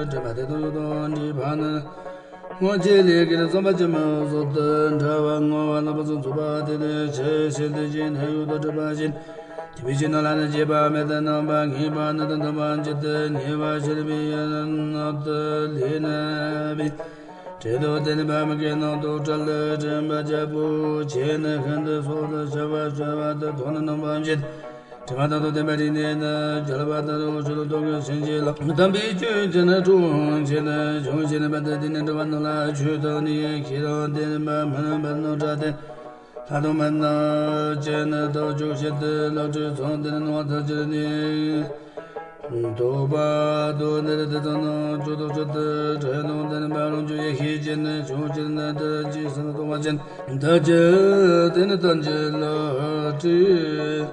དད་པ་དེ་དང་ཡོངས་སུ་འདྲེས་པ་ནི། སྔོན་གྱི་ལས་ཀྱིས་བསམ་པ་ཇི་མོ་བཟོད་དུ་འདྲ་བ་བསྔོ་བ་ལ་ཕུན་སུམ་ཚོགས་པ་དེ་ནི་ཆེས་ཆེར་ལྡན་ཞིང་ཡོངས་སུ་གྲུབ་པ་ཅན། ཐུབ་པའི་ཕྱིར་སྣང་ལ་ནི་བརྗེད་པ་མེད་དུ་རྣམ་པར་ངེས་པ་ནི་དང་ལྡན་པ་ཇི་ལྟར་ཉེ་བར་ཞི་བའི་ཡུལ་ནི་དེ་ལས་ནི་བའི། དྲན་དང་ལྡན་པ་མི་དགེ་རྣམས་དང་བྲལ་ལ་དྲན་པ་རྒྱལ་པོ་ཆེ་ནི་ཤིན་ཏུ་སོ་སོར་ཐ་དད་པ་ཞི་བ་དེ་དག་ནི་རྣམ་པར་འབྱེད། དྲན་པ་དང་ལྡན་པའི་རིགས་ནི་ནི་རྒྱལ་བ་དང་རང་བྱུང་དུ་རྟོག་གེ་སེམས་ཅན་ལ། དམ་པའི་ཆོས་ཀྱི་ནི་གྲོགས་བྱེད་ནི་འབྱུང་བྱེད་ནི་བར་དུ་དེ་ནི་འགྲོ་བ་རྣམས་ལ་ཆོས་དང་ནི་ཤེས་རབ་ལྡན་པ་མི་རྣམ་པར་རྣམ་གྲངས་ལྡན། ལྷ་དང་མི་རྣམས་ཀྱི་ནི་ཐབས་ཀྱང་བྱེད་དེ། ལག་མཐིལ་ཚངས་ལྡན་ནི་སྣང་བ་ཐམས་ཅད་ནི། ཐོབ་པ་དང་ནི་རིགས་དེ་ཚོ་རྣམས་ཀྱང་ཐོབ་ཕྱིར་དུ། དྲན་དང་ལྡན་པ་རང་བྱུང་ཡེ་ཤེས་ཀྱི་ནི་བྱུང་ཕྱིར་ནི་དེར་ཅི་སེམས་རྟོག་པ་ཅན། ཐམས་ཅད་དེ་ནི་ཐམས་ཅད་ལག་མཐིལ་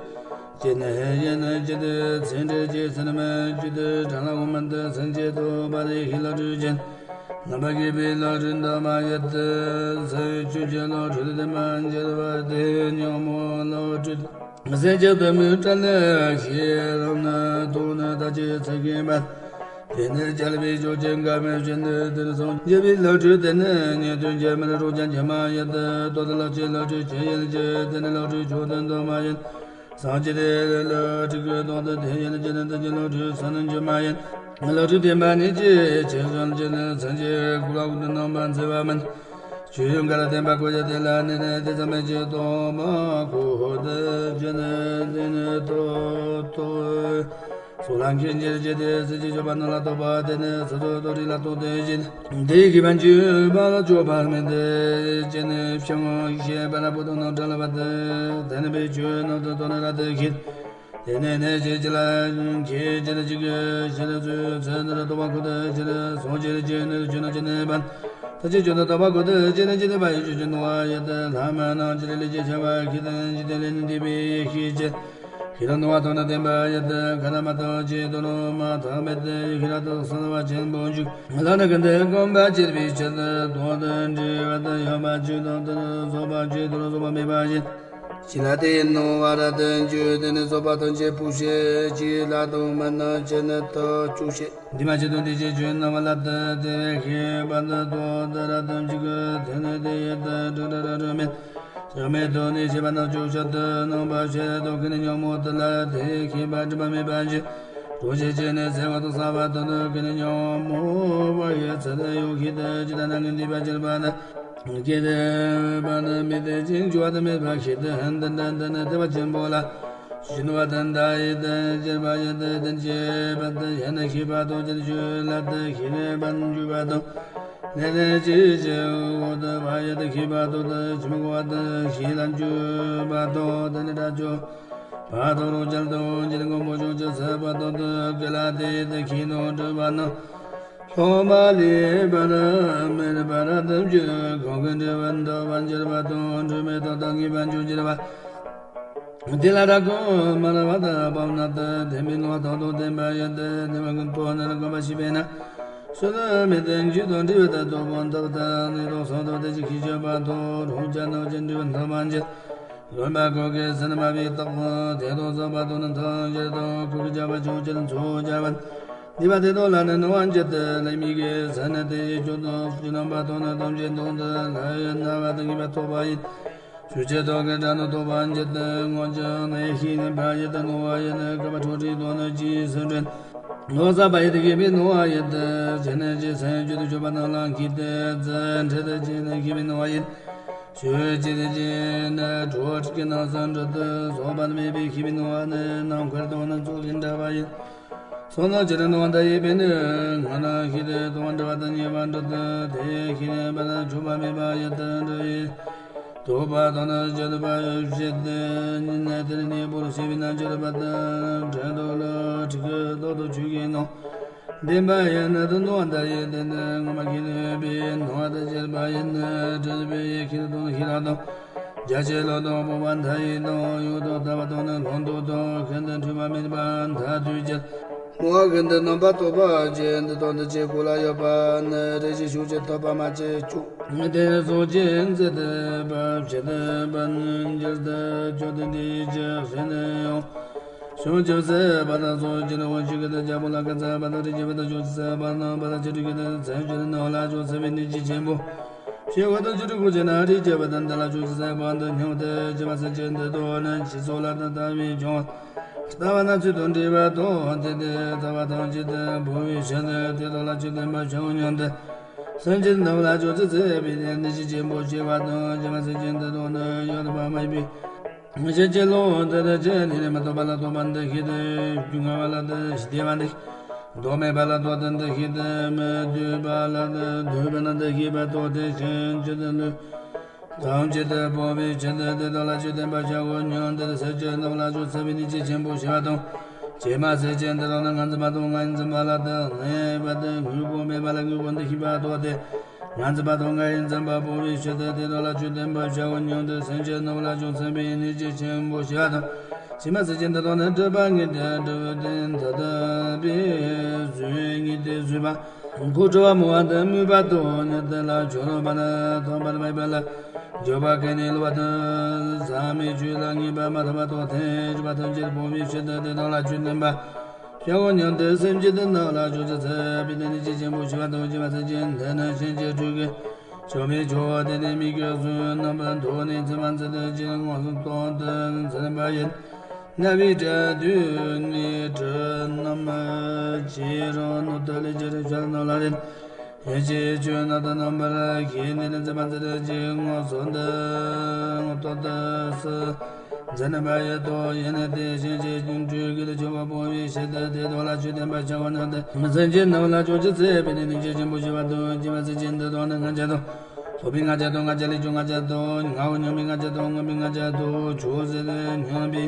ཅན་ནི་ཡིན་ནི་ཇི་ལྟར་ཚད་འབྲས་ཀྱི་སེམས་མི་འཇུག་སྟེ། དྲན་ལ་དབང་མི་འདུག་སེམས་ཅན་རྟོག་པ་ལས་ཡེ་ཤེས་ལག་མཐིལ་ཅན། རྣམ་པར་ཤེས་པའི་ལག་མཐིལ་འདབ་མ་ཡིན་ཏེ། སེམས་ཅན་གྱི་ལག་མཐིལ་ལྡན་པ་འགྱུར་བ་སྟེ། ཉོན་མོངས་ལག་མཐིལ། སེམས་ཅན་གཏི་མུག་བྲལ་ནས་ཤེས་རབ་ནི་སྟོང་ནི་ཐམས་ཅད་ཚིག་གིས་སྨྲས། དེ་ནི་རྒྱལ་པོའི་ཕྱོགས་ཀྱི་མགར་མོ་བཞིན་དུ། དེ་ནི་སངས་རྒྱས་པའི་ལག་མཐིལ། དེ་ནི་ཉན་ཐོས་ཀྱི་མིར་རོ་རྐྱང་གྱུར་མ་ཡིན་ཏེ། རྟོག་ལྡན་ལག་མཐིལ་ལག་མཐིལ་ཅན་ཡིན་གྱི། དེ་ནི་ལག་མཐིལ་མཆོག་ཏུ་འདུ་མ་ཡིན། སངས་རྒྱས་ལག་མཐིལ་གྱི་དོན་དུ་དེ་ཡིན་གྱི། དེ་ནི་ལག་མཐིལ་སུན་འབྱིན་མ་ཡིན། ལག་མཐིལ་ལྡན་པ་ཉིད་ཀྱི་ཕྱིར་སངས་རྒྱས་ནི། སེམས་ཅན་ཀུན་ལ་དབང་དུ་རྣམ་པར་འཚེ་བ་མིན། ཆོས་འགའ་ལ་བརྟེན་པ་བཀོད་ཀྱང་དེ་ལ་གནས་ནས། དེ་ཙམ་མིན་གྱི་སྟོང་པ་ཁོ་བོ་དེ་ཅི་ནས་དེ་ནི་ཐོབ་ཐོབ། སོ་ལ་མཁས་འགྱུར་བྱེད་དེ། སྲིད་ཞིའི་སྤྱོད་པ་རྣམས་ལ་རྟོག་པ་དེ་ནི་སོ་སོར་རྟོག་རིགས་ལ་རྟོག་ལྡན་ཞིང་། དེའི་ཤེས་པ་འཆུགས་པ་ལ་སྤྱོད་པ་མེད་དེ། ཅི་ནས་ཕྱིར་ཤེས་པ་རབ་ཏུ་རྣམ་བྲལ་བ་དེ། དེ་ནི་པའི་ཆོས་རྣམས་དང་དོན་རབ་ཏུ་ཤེས། དེ་ནས་ནི་ཅི་ཅི་ལ་མཁས་ཅི་ལ་ཅི་གི་ཕྱིར་ཚུལ་ཚད་ནི་རྟོགས་པ་ཁོ་ཐག་ཕྱིར། སངས་རྒྱས་ཀྱི་ནི་ཆོས་རྣམས་ཀྱི་གནས་པ། ཐམས་ཅད་ཆོས་དང་དག་པ་ཁོ་ཐག་ཕྱིར། ཇི་ལྟ་བ་ཡི་ཆོས་ཀྱི་སྣང་བ་ཡོད་དེ། ལྷ་མི་རྣམས་ཀྱི་ལས་ཀྱི་ཁྱད་པར་ཤེས་ཏེ། འཇིག་རྟེན་ལས་ནི་འདས་པའི་ཡེ་ཤེས་ཀྱི། ཤེས་རབ་སྣང་བ་དང་ནི་ལྡན་པ་ཡོད་དེ། ག་ལ་མ་ཐོབ་ཅིང་དོ་སྣང་མ་ཐག་མེད་དེ། ཡེ་ཤེས་རབ་ཏུ་གསལ་བ་ཆེན་པོ་འཇུག་ལ་ནི་ཀུན་ཏུ་གོམས་པར་བྱེད་པའི་ཕྱིར་དུ། དོན་དང་འབྲེལ་བར་དུ་ཡོད་པ་བཅུ་དང་། དེ་ནི་རྫོགས་པ་བཅུ་དང་རྫོགས་པ་མེད་པ་བཞི། ཅི་ལ་དེའི་སྣང་བ་རབ་ཏུ་འཇུག་དེ་ནི་རྫོགས་པ་ཐམས་ཅད་པོ་ཤེས་ཀྱི། ལྷ་དང་མི་རྣམས་ཀྱི་ནི་ཐབས་བཅུ་ཤེས། འདུས་མ་བྱས་དང་འདུས་བྱས་ཀྱི་སྣང་བ་རབ་ཏུ་དེ་བས་ཤེས་པ་དང་། དོན་དུ་རབ་ཏུ་འཇུག་དེ་ནི་དེ་ཡི་དོན་དུ་འགྲོ་རབ་རབ་མེད། ཆགས་མེད་དུ་ནི་ཤེས་པ་རྣམ་དཔྱོད་ཤར་དུ་སྣང་བར་བྱེད་དོ། ཀུན་ནས་ཉོན་མོངས་དེ་ལ་དེ་ཤེས་པ་སྒྲིབ་པ་མེད་པ་ཞིག་གྲོལ་བྱེད་ཅེས་ནི་ཟེར་བ་དང་། གསལ་བ་དང་ནི་ཀུན་ནས་ཉོན་མོངས་པ་ཡི་ཚད་ཡོད་ཤེས་ཏེ། ཇི་ལྟར་ན་ལུས་འདུས་པ་གྱུར་པ་ནི། སྐྱེ་བ་ནི་མི་འདོད་ཅིང་འགྱུར་བ་ནི་མེད་པ་ཤེས་ཏེ། འདི་འདྲ་འདི་ནི་དད་པ་ཆེན་པོ་ལ་ཞེན་པ་དང་མཐའ་ཡས་དང་བཅས་པ་ཡོད་དེ། དེ་བཅས་པ་དེ་ཡང་ན་ཤེས་པ་དང་བཅས་ཏེ་ཆོས་ལ་དེ་ཤེས་པར་འགྱུར་བ་དང་། ལས་དེ་ཅིའི་ཕྱིར་འོ་དེ་བ་ཡོད་དེ་ཤེས་པ་དང་དེ་ཕྱི་མ་གོ་བ་དེ་ཤེས་ལ་འགྱུར་བ་དང་། དེ་ནི་དགྲ་བཅོམ་པ་དང་རང་རྒྱལ་དང་། ཇི་ལྟར་མངོན་པར་བྱང་ཆུབ་སེམས་དཔའ་དང་དེ་སྐད་ལ་དེ་ཡི་དེ་ཤེས་དང་འདྲ་བ་ན། ལྷག་མ་ལུས་པར་མེད་པར་ཐམས་ཅད་གང་གིས་འདྲ་བར་འདོད་པར་འགྱུར་བ་དང་། འདྲ་མེད་དང་དེ་ངེས་པར་འབྱུང་འགྱུར་བ། དེ་ལ་རག་ལས་མ་རག་པ་དང་། བར་ན་དེ་བདེན་པའི་སྣང་བ་དང་དང་ལྡན་པ་ཡོད་དེ། བདེན་པ་གི་དོན་ནི་གོམས་པར་བྱས་པས་ན། བསོད་ནམས་མེད་དེ་རྒྱུ་དང་འབྲེལ་བའི་དོན་དང་ལྡན་པ་དང་། གནས་དང་གསུམ་དང་དེ་བཞིན་གཤིས་ཆགས་པ་དང་རང་རྐྱ་ནང་རྐྱ་འབྲེལ་བའི་མཐའ་མ་འཇལ། གཞོན་པ་ཁོ་གི་སེམས་མ་བུའི་རྟགས་དེ་དང་ཟབ་པ་དང་ནི་མཐའ་འཇལ་དང་། ཁོ་གི་བྱ་བ་ཆུང་ཆེར་ཚོགས་བྱ་བ་འདུས་པ་དེ་དག་ལ་ནི་སྣང་བ་འགྱུར་ཏེ། ལྷའི་མིག་གི་ས་ནི་དེ་ཡི་ཆོས་དང་ཕྱི་རྣམ་པ་དང་ནི་ཐམས་ཅད་དང་དེ་ལྷའི་རྣ་བ་དང་ངེས་པར་ཐོས་པ་ཡིན། ཆོས་ཀྱི་ཐོག་གི་སྒྲ་ནི་ཐོས་པ་འགྱུར་ཏེ། སྔོན་གྱི་ནི་ཤེས་ནི་བ་ཡི་དེ་སྣང་བ་ཡི་ནི་སྐབས་འཕྲོག་བྲལ་དང་ནི་ཅིའི་སེམས་འདྲེན། ལོག་ཟབ་པ་ཡི་དེ་ཤེས་པའི་སྣང་བ་ཡིན་ཏེ། ཅི་ནས་ཅི་སེམས་རྒྱུད་དུ་གྱུར་པ་རྣམས་ལ་མཁས་ཏེ། རྫས་འཕྲལ་དུ་ཅི་ནས་ཤེས་པའི་སྣང་བ་ཡིན། ཆོས་ཅི་ནས་ཅི་ནས་གྲོགས་ཀྱི་རྣམ་གསུམ་འགྲུབ་སྟེ། ཟོག་པ་མེད་པའི་ཤེས་པའི་སྣང་བ་ནི། རྣམ་མཁར་དང་ནི་ཚོགས་ཀྱི་འདྲ་བ་ཡིན། སོ་ནམ་ཅི་རིགས་སྣང་བ་མཐའ་ཡས་པས་ནི། སྔ་ན་ཤེས་ཏེ་སྟོང་པ་འདྲ་བ་དང་ཉེ་བར་འགྲུབ་སྟེ། དེ་ཤེས་ནས་པ་དང་ཆོག་པ་མེད་པ་ཡོད་དེ། འདྲ་བའི་ཐོབ་པ་དང་ནི་སྤྱོད་པ་ཡོད་བྱེད་དེ། ཉིད་ནི་དེར་གནས་པོར་ཤེས་པས་ན། སྤྱོད་པ་དང་བྲལ་དོ་ལ་ཁྲིག་གི་རྟག་ཏུ་ཆོས་ཀྱི་སྣང་ལྡན་པ་ཡིན་ནི། དེ་སྣང་བ་མཐའ་ཡས་དེ་ནི་ངོ་མ་ཤེས་ནུས་པའི་སྣང་བ་དང་བཅས་པ་ཡིན་ནི། བྲལ་བའི་ཤེས་རབ་དང་ཤེས་རབ་དང་རྒྱ་ཆེ་ལོག་དང་སྤོང་བ་མཐའ་ཡས་དང་ཡོད་དང་ལྟ་བ་དང་ནི་ལྷག་མཐོང་དང་ཤིན་ཏུ་འཁྲུལ་པ་མེད་པ་མཐར་ཐུག་ཅན། སྣང་བ་ཀུན་ཏུ་རྣམ་པར་རྟོག་པ་ཅན་འདི་དང་འདི་ཕྱི་ཁོག་ལ་ཡོད་པ་ནི་རེ་ཞིག་ཕྱོགས་གཅིག་ཐོབ་པ་མ་བྱས་ཆོག་དེ་ནི་སོ་སྐྱེ་མཛད་པ་བྱེད་པ་ནི་འགྱུར་ཏེ། ཆོས་དེ་འདི་ཡི་ཕྱིར་ཟེར་ནས་ཡང་། བྱང་ཆུབ་སེམས་དཔའ་དང་སོ་སྐྱེ་ནི་དབང་ཕྱུག་གི་དེ་རྒྱལ་པོ་ལ་ག་ཚ་བ་དང་རིགས་ཀྱི་བུ་དང་བྱང་ཆུབ་སེམས་དཔའ་རྣམ་པ་དང་ཆོས་སྐྱོང་གི་དེ་སེམས་ཅན་རྣམས་ལ་ཕྱོགས་ཟད་པའི་གནས་ཀྱི་ཆེན་པོ། ཞེས་འོད་དང་ཆོས་དྲུག་གོ་ཆེ་ན་རིགས་ཀྱི་བུ་དང་དེ་ལ་ཕྱོགས་ཀྱི་སེམས་དཔའ་དང་མཉམ་དུ་བྱེད་པ་སེམས་ཅན་འདི་དག་ནི་ཕྱིས་སུ་ལ་དང་ལྟ་བའི་བྱུང་བ། ལྟ་བ་ན་ཚུལ་དང་འདྲེས་པ་དང་དེ་དེ་ལྟ་བ་ཐམས་ཅད་དུ་འབུལ་བའི་ཕྱིར་དུ་དེ་དག་ལ་ཆོས་བསྟན་པར་བྱའོ་སྙམ་སྟེ། སེམས་ཅན་རྣམས་ལ་ཕྱོགས་ཀྱི་སེམས་དཔའི་གནས་ཀྱི་ཆེན་པོ་ཞེས་པ་དང་བྱེད་པ་སེམས་ཅན་འདི་དག་ནི་ཡོད་པ་མ་ཡིན་པའི། ཕྱིན་ཅི་ལོག་དེ་དང་ཅི་ནས་མི་རྟོག་པ་ལ་རྟོག་པ་འདི་ཤེས་ཏེ། རྒྱུད་ལྔ་པ་ལ་དེ་ཤེས་ཏེ་བ་འདི། རྟོག་མེད་པ་ལ་རྟོག་དེ་འདི་ཤེས་ཏེ། མི་སྡུག་པ་ལ་དེ་སྡུག་པ་ན་འདི་ཤེས་པ་རྟོག་དེ་ཕྱིན་ཅི་ལོག་ཐམས་ཅད་དུ་སྤོང་བའི་ཕྱིར་དུ་དེ་དག་ལ་ཆོས་བསྟན་པར་བྱའོ་སྙམ་སྟེ། སེམས་ཅན་རྣམས་ལ་ཕྱོགས་ཟད་པའི་གནས་ཀྱི་ཆེན་པོ་ཞེས་པ་དང་། བྱེ་མ་སེམས་ཅན་འདི་དག་ནི་ང་འཛིན་པ་དང་ངའི་འཛིན་པ་ལ་དེ་ངེས་པ་དང་དངོས་པོ་མེད་པ་ལ་དངོས་པོ་འདི་ཤེས་པ་རྟོག་དེ། ང་འཛིན་པ་དང་ངའི་འཛིན་པ་སྤོང་བའི་ཕྱིར་དུ་དེ་དག་ལ་ཆོས་བསྟན་པར་བྱའོ་སྙམ་སྟེ། སེམས་ཅན་རྣམས་ལ་ཕྱོགས་ཟད་པའི་གནས་ཀྱི་ཆེན་པོ་ཞེས་པ་དང་། བྱེ་མ་སེམས་ཅན་འདི་དག་ནི་སྒྲིབ་པ་ངེས་ཏེ་སྒྲིབ་པའི་རྟེན་མཐའ་དག་པའི་བཟོས་ངེས་ཏེ་བཟོས་པ། ཁོ་སྤྲོ་བ་མོ་བ་དང་མོས་པ་དང་ནི་དེ་ལ་ཆོས་ལོག་པ་ན་ཐོག་མར་མེད་པ་ལ་འཇོག་པ་ཀུན་ནས་བསླུ་བ་དང་ཟག་མེད་ཆོས་ལ་ངེས་པ་མ་ཐག་པ་རྟོགས་ཏེ་རིགས་པ་ཐམས་ཅད་སྤོང་བའི་ཕྱིར་དུ་དེ་དག་ལ་ཆོས་བསྟན་པར་བྱའོ་སྙམ་སྟེ། སེམས་ཅན་དེ་རྣམས་ལ་ཕྱོགས་ཀྱི་ཟད་པའི་གནས་ཀྱི་ཆེན་པོ་ཞེས་པ་དང་། བྱེ་མ་སེམས་ཅན་དེ་ནི་ཕྱིན་ཅི་ལོག་གི་ཆགས་པའི་ཆོས་དེ་ནི་མི་སྐྱོ་གསུམ་རྣམ་པར་རྟོག་ནས་མཚན་མ་འཛིན་དུ་ཅི་ངོ་སོ་རྟོག་ཏུ་འཛིན་པ་ཡིན། རྣ་བའི་སྒྲ་དུས་ནས་དྲི་རྣམས་ཕྱི་རོལ་ནང་དུ་ལུས་ཀྱི་རེག་བྱ་རྣམས་ལ་རེག་ཡིད་ཀྱི་ཆོས་རྣམས་དང་རྣམ་པར་ཤེས་ནས་ནི་མཚན་མ་འཛིན་དུ་ཅི་ངོ་སོ་འདི་ངོ་ཐོག་ཏུ་སུ་འཛིན་པ་ཡོད་དོ། ཡིན་ནི་དེ་ཕྱིན་ཅི་ལོག་གི་ཆགས་པ་སྤོང་བའི་ཕྱིར་དུ་དེ་དག་ལ་ཆོས་བསྟན་པར་བྱའོ་སྙམ་སྟེ། སེམས་ཅན་རྣམས་ལ་ཕྱོགས་ཀྱི་ཟད་པའི་གནས་ཀྱི་ཆེན་པོ་ཞེས་པ་དང་། བྱེ་མ་སེམས་ཅན་འདི་དག་ནི་ལྔ་བརྒྱ་དང་། ལྷག་པའི་ལྔ་བརྒྱ་དང་། ལྔ་བརྒྱ་ལས་ཀྱང་ལྔ་བརྒྱ་དང་། ལྔ་བོ་སྙོམས་པའི་ལྔ་བརྒྱ་དང་། མངོན་པའི་ལྔ་བརྒྱ་དང་། ཕྱོགས་ཟད་སྙོམས་པའི་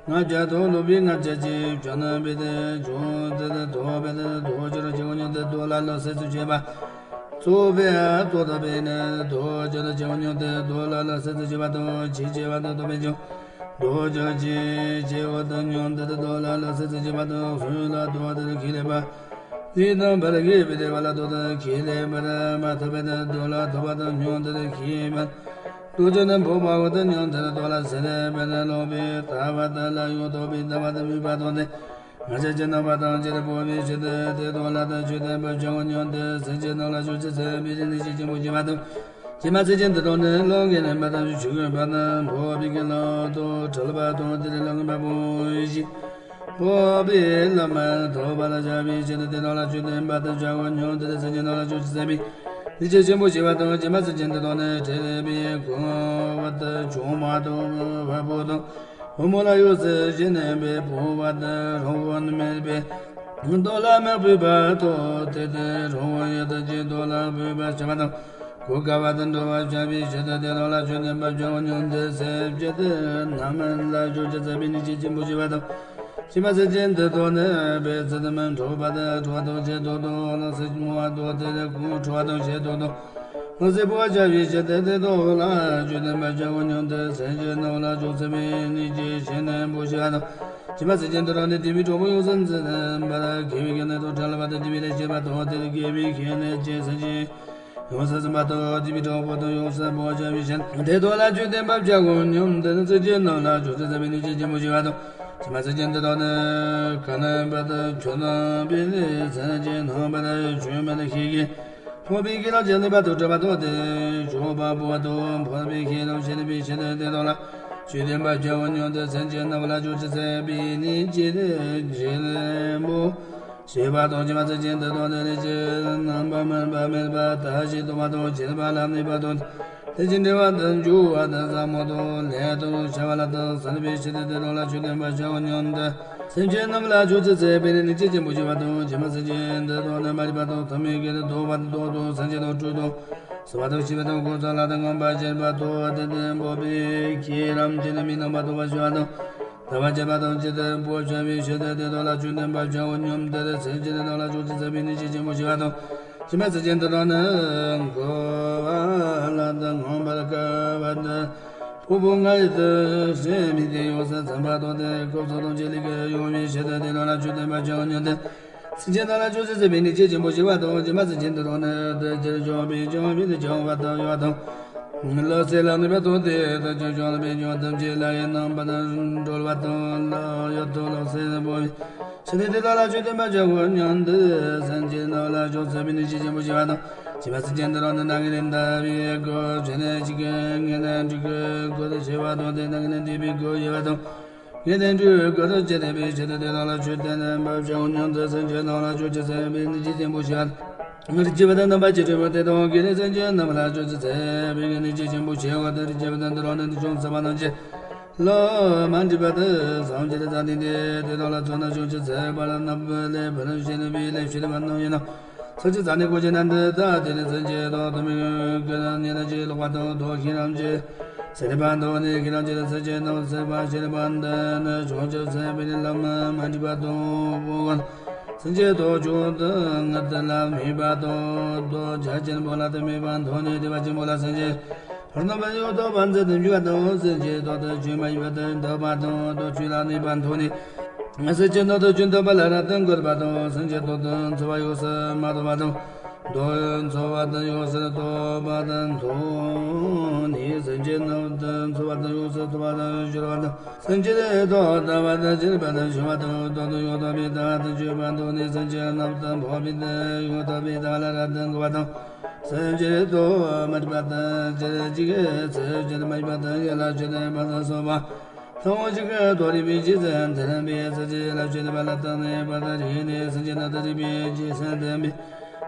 ལྔ་བརྒྱ་དང་། ལྷག་པའི་ལྔ་བརྒྱ་ཅེས་བྱ་རྣམ་པའི་དེ་ཕྱོགས་ཟད་ཐོབ་པའི་དེ་ཐོབ་ཕྱིར་ཆེ་བ་སྙམ་སྟེ། རྟོགས་ལ་ལ་སྲིད་རྩེ་བྱེད་པ། རྟོགས་པའི་རྟོགས་ཐོབ་པའི་ནི་ཐོབ་ཕྱིར་ཆེ་བ་སྙམ་སྟེ། རྟོགས་ལ་ལ་སྲིད་རྩེ་བྱེད་པ་དང་། ཆེས་ཆེ་བ་དང་ཐོབ་པའི་ཕྱིར། རྟོགས་ཕྱིར་ཆེས་ཆེ་བ་དང་སྙམ་སྟེ། རྟོགས་ལ་ལ་སྲིད་རྩེ་བྱེད་པ་དང་། སྲོད་ལ་རྟོགས་པ་དེར་ཁས་ལེན་པ། ལུས་དང་བར་གྱི་བུ་དེ་བ་ལ་རྟོགས་དང་ཁས་ལེན་པར་མ་ཐོབ་པའི་དེ་རྟོགས་ལ་ཐོབ་པ་དང་སྙམ་སྟེ་ཁས་པ། རྟོགས་ཕྱིར་ནི་འཕགས་པའོ་དང་སྙམ་སྟེ། རྟོགས་ལ་སྲིད་པའི་ནི་ལྷག་པའི་ལྟ་བ་དག་ལ་ཡང་རྟོགས་པའི་ལྟ་བ་དང་མོས་པ་དང་ནི། ང་རྒྱལ་གྱི་རྣམ་པ་ཐམས་ཅད་སྤོང་བའི་ཕྱིར་དུ་དེ་དག་ལ་ད་ཆོས་བསྟན་པར་བྱའོ་སྙམ་སྟེ། སེམས་ཅན་རྣམས་ལ་ཕྱོགས་ཀྱི་ཟད་པའི་གནས་ཀྱི་ཆེན་པོ་ཞེས་པ་དང་། ཇི་མ་སེམས་ཅན་འདི་དག་ནི་ལོག་གི་ནི་མ་དང་ཆོས་གོས་པ་དང་འཕགས་པའི་དགེ་སློང་དང་གྲྭ་ལ་པ་དང་དེ་ལས་ལོག་གི་མ་བུ་ཞིག་འཕགས་པའི་བླ་མ་ཐོབ་པ་ལ་བྱ་བའི་ཆེད་དུ་དེ་དག་ལ་ཆོས་སྟོན་པ་དང་བྱ་བ་ཉུང་དེ་ལས་སེམས་ཅན་རྣམས་ལ་ཆོས་ཅི་ཟེར་བའི་ནི་ཆེ་ཆེན་པོ་ཞེས་པ་དང་། ཇི་མ་སེམས་ཅན་འདི་དག་ནི་ཁྲེལ་བའི་གོ་བ་དང་ཆུང་མ་དང་བ་པོ་དང་བུ་མོ་ལ་ཡོད་ཟེར་ཞེ་ནས་པའི་འཕགས་པ་དང་རང་དབང་མེད་པའི་དོ་ལ་མ་བུས་པ་དང་དེ་དང་རང་དབང་ཡོད་དང་ཅི་དོ་ལ་བུས་པ་བྱ་བ་དང་། གོ་དཀའ་བ་དང་འགྲོ་བ་བྱ་བའི་ཕྱིར་དུ་དེ་དག་ལ་ཆོས་སྟོན་པ་བྱ་བ་ཉུང་དུ་ཟེར་བྱེད་དུ་རྣམས་ལ་ཆོས་ཅི་ཟེར་བའི་ནི་ཆེ་ཆེན་པོ་ཞེས་པ་དང་། ཇི་མ་སེམས་ཅན་འདི་དག་ནི་བེ་ཚེ་དམན་འཕགས་པ་དང་ཁྲོ་བ་དང་ཞེ་སྡང་དང་ལ་སེ་མོ་བ་དང་དེ་ལས་ཁོང་ཁྲོ་བ་དང་ཞེ་སྡང་དང་ལ་སེ་བུ་བ་བྱ་བའི་ཕྱིར་དུ་དེ་དག་ལ་ཆོས་སྟོན་པ་བྱ་བ་ཉུང་དུ་སེམས་ཅན་རྣམས་ལ་ཆོས་ཟེར་བའི་ནི་ཆེ་ཆེན་པོ་ཞེས་པ་དང་། ཇི་མ་སེམས་ཅན་འདི་དག་ནི་དེ་བའི་གྲོགས་པོ་ཡོངས་སུ་འཛིན་པར་དགེ་བའི་གེགས་ནི་དང་གྲྭ་ལ་པ་དང་དེ་བའི་ལས་བྱེད་པ་དང་དེ་ལས་དགེ་བའི་གེགས་ནི་ཅེས་སེམས་ཅན་ཡོངས་སུ་ཟིན་པ་དང་དེ་བའི་གྲོགས་པོ་དང་ཡོངས་སུ་སྤོང་བ་བྱ་བའི་ཕྱིར་དེ་དག་ལ་ཆོས་སྟོན་པ་བྱ་བ་ཉུང་དུ་ནི་སེམས་ཅན་རྣམས་ལ་ཆོས་ཅི་ཟེར་བའི་ནི་ཆེ་ཆེན་པོ་ཞེས་པ་དང་། ཇི་མ་སེམས་ཅན་འདི་དག་ནི་ག་ནི་བ་དང་ཆོས་དང་པའི་ནི་སེམས་ཅན་རྣམས་པ་དང་ཆོས་མ་དང་ཤེས་ཀྱི་འཕགས་པའི་གི་ལ་ཅན་ནི་བ་དང་གྲྭ་པ་དང་དེ་ཆོས་པ་པོ་དང་འཕགས་པའི་གི་ལ་ཞེས་ནི་པའི་ཕྱིར་དུ་དེ་དག་ལ་ཆོས་སྟོན་པ་བྱ་བ་ཉུང་དུ་སེམས་ཅན་རྣམས་ལ་ཆོས་ཅི་ཟེར་བའི་ནི་ཆེ་ཆེན་པོ། ཞེས་པ་དང་། ཇི་མ་སེམས་ཅན་འདི་དག་ནི་རིགས་ཀྱི་རྣམ་པར་སྨིན་པ་མེད་པ་དག་ཅེས་རྟོག་པ་དང་ཁྱད་པར་ལ་གནས་པ་དང་། དེ་བཞིན་འབྲེལ་བ་དང་འབྱུང་བ་དང་ཟབ་མོ་དང་ལས་དང་བྱ་བ་ལ་དང་ཟབ་པའི་ཕྱིར་དུ་དེ་དག་ལ་ཆོས་སྟོན་པ་བྱ་བ་ཉུང་དུ་སེམས་ཅན་རྣམས་ལ་ཆོས་ཅི་ཟེར་བའི་ནི་ཆེ་ཆེན་པོ་ཞེས་པ་དང་། ཇི་མ་སེམས་ཅན་འདི་དག་ནི་མ་རིག་པ་དང་ཐ་མལ་གྱི་རྟོག་པ་དང་རྟོག་དང་སེམས་ཅན་དང་སྤྲོས་དང་གསོ་བ་དང་བྱིས་པ་དང་གོ་ས་ལ་དང་ངན་པ་བྱེད་པ་དང་དེ་དང་འཕགས་པའི་ཁྱེད་རང་ཅན་མི་རྣམ་པ་དང་བ་ཞུ་བ་དང་། ལྟ་བ་བྱེད་པ་དང་ཇི་ལྟར་འཕགས་བྱ་བའི་ཕྱིར་དུ་དེ་དག་ལ་ཆོས་སྟོན་པ་བྱ་བ་ཉུང་དེ་ལ་སེམས་ཅན་དེ་དག་ལ་ཆོས་ཅི་ཟེར་བའི་ནི་ཆེ་ཆེན་པོ་ཞེས་པ་དང་། ཇི་མ་སེམས་ཅན་དེ་དག་ནི་འཁོར་བ་ལ་དང་ངང་པར་དཀའ་བ་དང་ཕུང་པོ་ལྔ་ཡི་དུ་སེམས་མི་དེ་ཡོངས་སུ་ཚིམ་པ་དང་དེ་སྐབས་སུ་དང་ཅི་ལས་ཀྱི་ཡོང་བའི་ཕྱིར་དུ་དེ་དག་ལ་ཆོས་སྟོན་པ་བྱ་བ་ཉུང་དེ། སེམས་ཅན་དག་ལ་ཆོས་ཅི་ཟེར་བའི་ནི་ཆེ་ཆེན་པོ་ཞེས་པ་དང་། ཇི་མ་སེམས་ཅན་དེ་དག་ནི་དེ་ཕྱིར་བྱང་བའི་བྱང་བའི་དེ་བྱང་བ་དང་ཡོད་དང་། ལ་སེ་ལ་ནི་བ་དང་དེ་དང་ཆོས་བྱང་བའི་བྱང་ཐམས་ཅད་ལ་ཡི་རྣམ་པ་དང་གྲོལ་བ་དང་ལ་ཡོད་དོ་ལ་སེ་ལ་བོ་བའི་ཕྱིར་དེ་དེ་དག་ལ་ཆོས་སྟོན་པ་བྱ་བ་ཉུང་དུ་སེམས་ཅན་དག་ལ་ཆོས་ཟེར་བའི་ནི་ཆེ་ཆེན་པོ་ཞེས་པ་དང་། ཇི་མ་སེམས་ཅན་དེ་དག་ནི་ནགས་ཀྱི་རི་འདབ་པའི་སྒོ་ཕྱེ་ནས་གཅིག་གི་ངེས་དང་འགྲིག་གི་སྒོ་དང་ཕྱེ་བ་དང་དེ་ནགས་ཀྱི་རི་འདབ་པའི་སྒོ་ཡོད་པ་དང་། ངེས་དང་འགྲིག་གི་སྒོ་དང་བཅས་ཏེ་པའི་ཕྱིར་དུ་དེ་དག་ལ་ཆོས་སྟོན་པ་བྱ་བ་ཉུང་དུ་སེམས་ཅན་རྣམས་ལ་ཆོས་ཅི་ཟེར་བའི་ནི་ཆེ་ཆེན་པོ་ཞེས་པ། རིགས་ཀྱི་བུ་དང་རྣམ་པ་ཅི་འདྲ་བ་དེ་དག་གིས་ནི་སེམས་ཅན་རྣམས་ལ་ཆོས་ཅི་ཟེར་བའི་ནི་ཆེ་ཆེན་པོ་ཞེས་པ་དང་། རིགས་ཀྱི་བུ་དང་འདི་རང་ནི་འདི་ཅུང་ཟད་པ་རྣམས་ཀྱིས་ལོག་མ་འདྲིས་པ་དང་བསམ་གྱིས་མི་ཁྱབ་པ་དེ་དག་ལ་མཚོན་ན་ཆོས་ཅི་ཟེར་བ་ལ་རྣམ་པ་ལས་ཕར་ཕྱིན་པའི་ལས་ཕྱིན་པ་རྣམས་ཡིན་ནོ། སེམས་ཅན་རྣམས་ནི་གོ་ཆེ་ན་འདི་ལྟ་སྟེ་ནི་སེམས་ཅན་དག་ཐོབ་མི་དགོས་ན་ཉེ་ན་ཅི་ལོག་པ་དང་དོ་ཤེས་རམ་ཅི། སེམས་པ་དང་ནི་ཤེས་རམ་ཅི་ལ་སེམས་ཅན་རྣམས་སེམས་པ་ཤེས་པ་འདི་ནི་བྱང་ཆུབ་སེམས་དཔའི་ལམ་མ་འདྲིས་པ་དང་པོ་གོ། སེམས་ཅན་དག་ཆོས་དང་ངེས་དང་ལ་མོས་པ་དང་དོ་ཆ་ཆེན་པོ་ལ་དང་མོས་པ་དང་ནི་དད་པ་ཆེན་པོ་ལ་སེམས་ཅན། རྣམ་པ་ཡོད་དོ་བར་མཛད་དུ་འཇུག་པ་དང་སེམས་ཅན་དག་ཏུ་ཆོས་མ་ཡིན་པ་དང་འདོད་པ་དང་དོ་ཆོས་ལ་གནས་པ་མཐོང་ནས། སེམས་ཅན་དག་ཏུ་ཆོས་འདོད་པ་ལ་རབ་ཏུ་འགོད་པ་དང་སེམས་ཅན་དག་ཏུ་འཚོ་བ་ཡོངས་སུ་མ་དག་པ་དང་། དག་འཚོ་བ་དང་ཡོངས་སུ་དག་པ་དང་མཐོང་ནས། སེམས་ཅན་རྣམས་དག་འཚོ་བ་དང་ཡོངས་སུ་དག་པ་དང་སྦྱོར་བ་དང་། སེམས་ཅན་དག་ལྟ་བ་དང་སྤྱད་པ་དང་བྱ་བ་དང་དག་ཏུ་ཡོངས་དག་པའི་ལྟ་བ་དང་སྤྱོད་པ་མཐོང་ནས། སེམས་ཅན་རྣམས་དག་འཕགས་པའི་ལྟ་ཡོངས་དག་པའི་ལྟ་བ་ལ་རབ་ཏུ་འགོད་པ་དང་། སེམས་ཅན་དག་མ་རིག་པ་དང་ཅི་རིགས་ཀྱི་ཚེ་ཅི་རིགས་མ་རིག་པ་དང་ཡིད་ལ་ཆོས་སྟོན་པ་ལ་སོགས་པ། ཐུན་མོང་གཅིག་གི་དོན་རིག་པའི་རྗེས་སུ་མཐུན་པའི་སེམས་ཅན་ལ་ཆོས་སྟོན་པ་ལ་བརྟེན་ནས་བར་དུ་རིག་ནས། སེམས་ཅན་རྣམས་དང་རིག་པའི་རྗེས་སུ་མཐུན་པའི་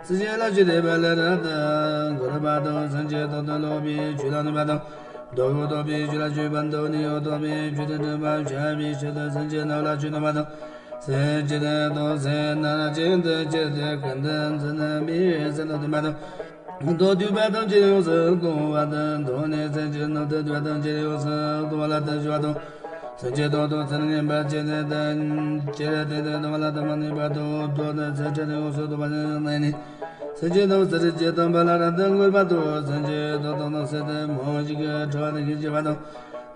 སེམས་ཅན་ལ་ཆོས་སྟོན་པ་ལ་རབ་ཏུ་འགོད་པ་དང་། སེམས་ཅན་དག་ཏུ་ལོག་པའི་ཆོས་ལ་གནས་པ་དང་། དག་ཡོངས་དག་པའི་ཆོས་ལ་སྤྱོད་པ་མཐོང་ནས་ཡོངས་དག་པའི་ཆོས་དང་མཐུན་པར་བྱ་བའི་ཕྱིར་དུ་སེམས་ཅན་རྣམས་ལ་ཆོས་སྟོན་པ་དང་། སེམས་ཅན་དག་སེར་སྣ་ཅན་དུ་སྐྱེས་ཏེ་ཀུན་ཏུ་འཛིན་པའི་སེམས་དང་ལྡན་པ་དང་། དག་འདུས་པ་ཐམས་ཅད་ཡོངས་སུ་གང་བ་དང་མཐོང་ནས། སེམས་ཅན་རྣམས་དག་འདུས་པ་ཐམས་ཅད་ཡོངས་སུ་གང་བ་ལ་དང་ཞུ་བ་དང་། སེམས་ཅན་དག་དང་ཚུལ་ངེས་པར་བྱས་ནས་དང་། ཅི་རིགས་དེ་དག་དང་བ་ལ་དང་མ་ནུས་པ་དང་། དག་དང་ཚུལ་ཁྲིམས་ཡོངས་སུ་དག་པ་དང་གནས་ནས། སེམས་ཅན་རྣམས་ཚུལ་ཁྲིམས་ཀྱི་སྟོན་པ་ལ་རབ་ཏུ་འགོད་པ་དང་། སེམས་ཅན་དག་དང་སྣང་སྲིད་དུ་མང་ཞིང་ཕྲ་བ་དང་ཤས་ཆེ་བ་དང་།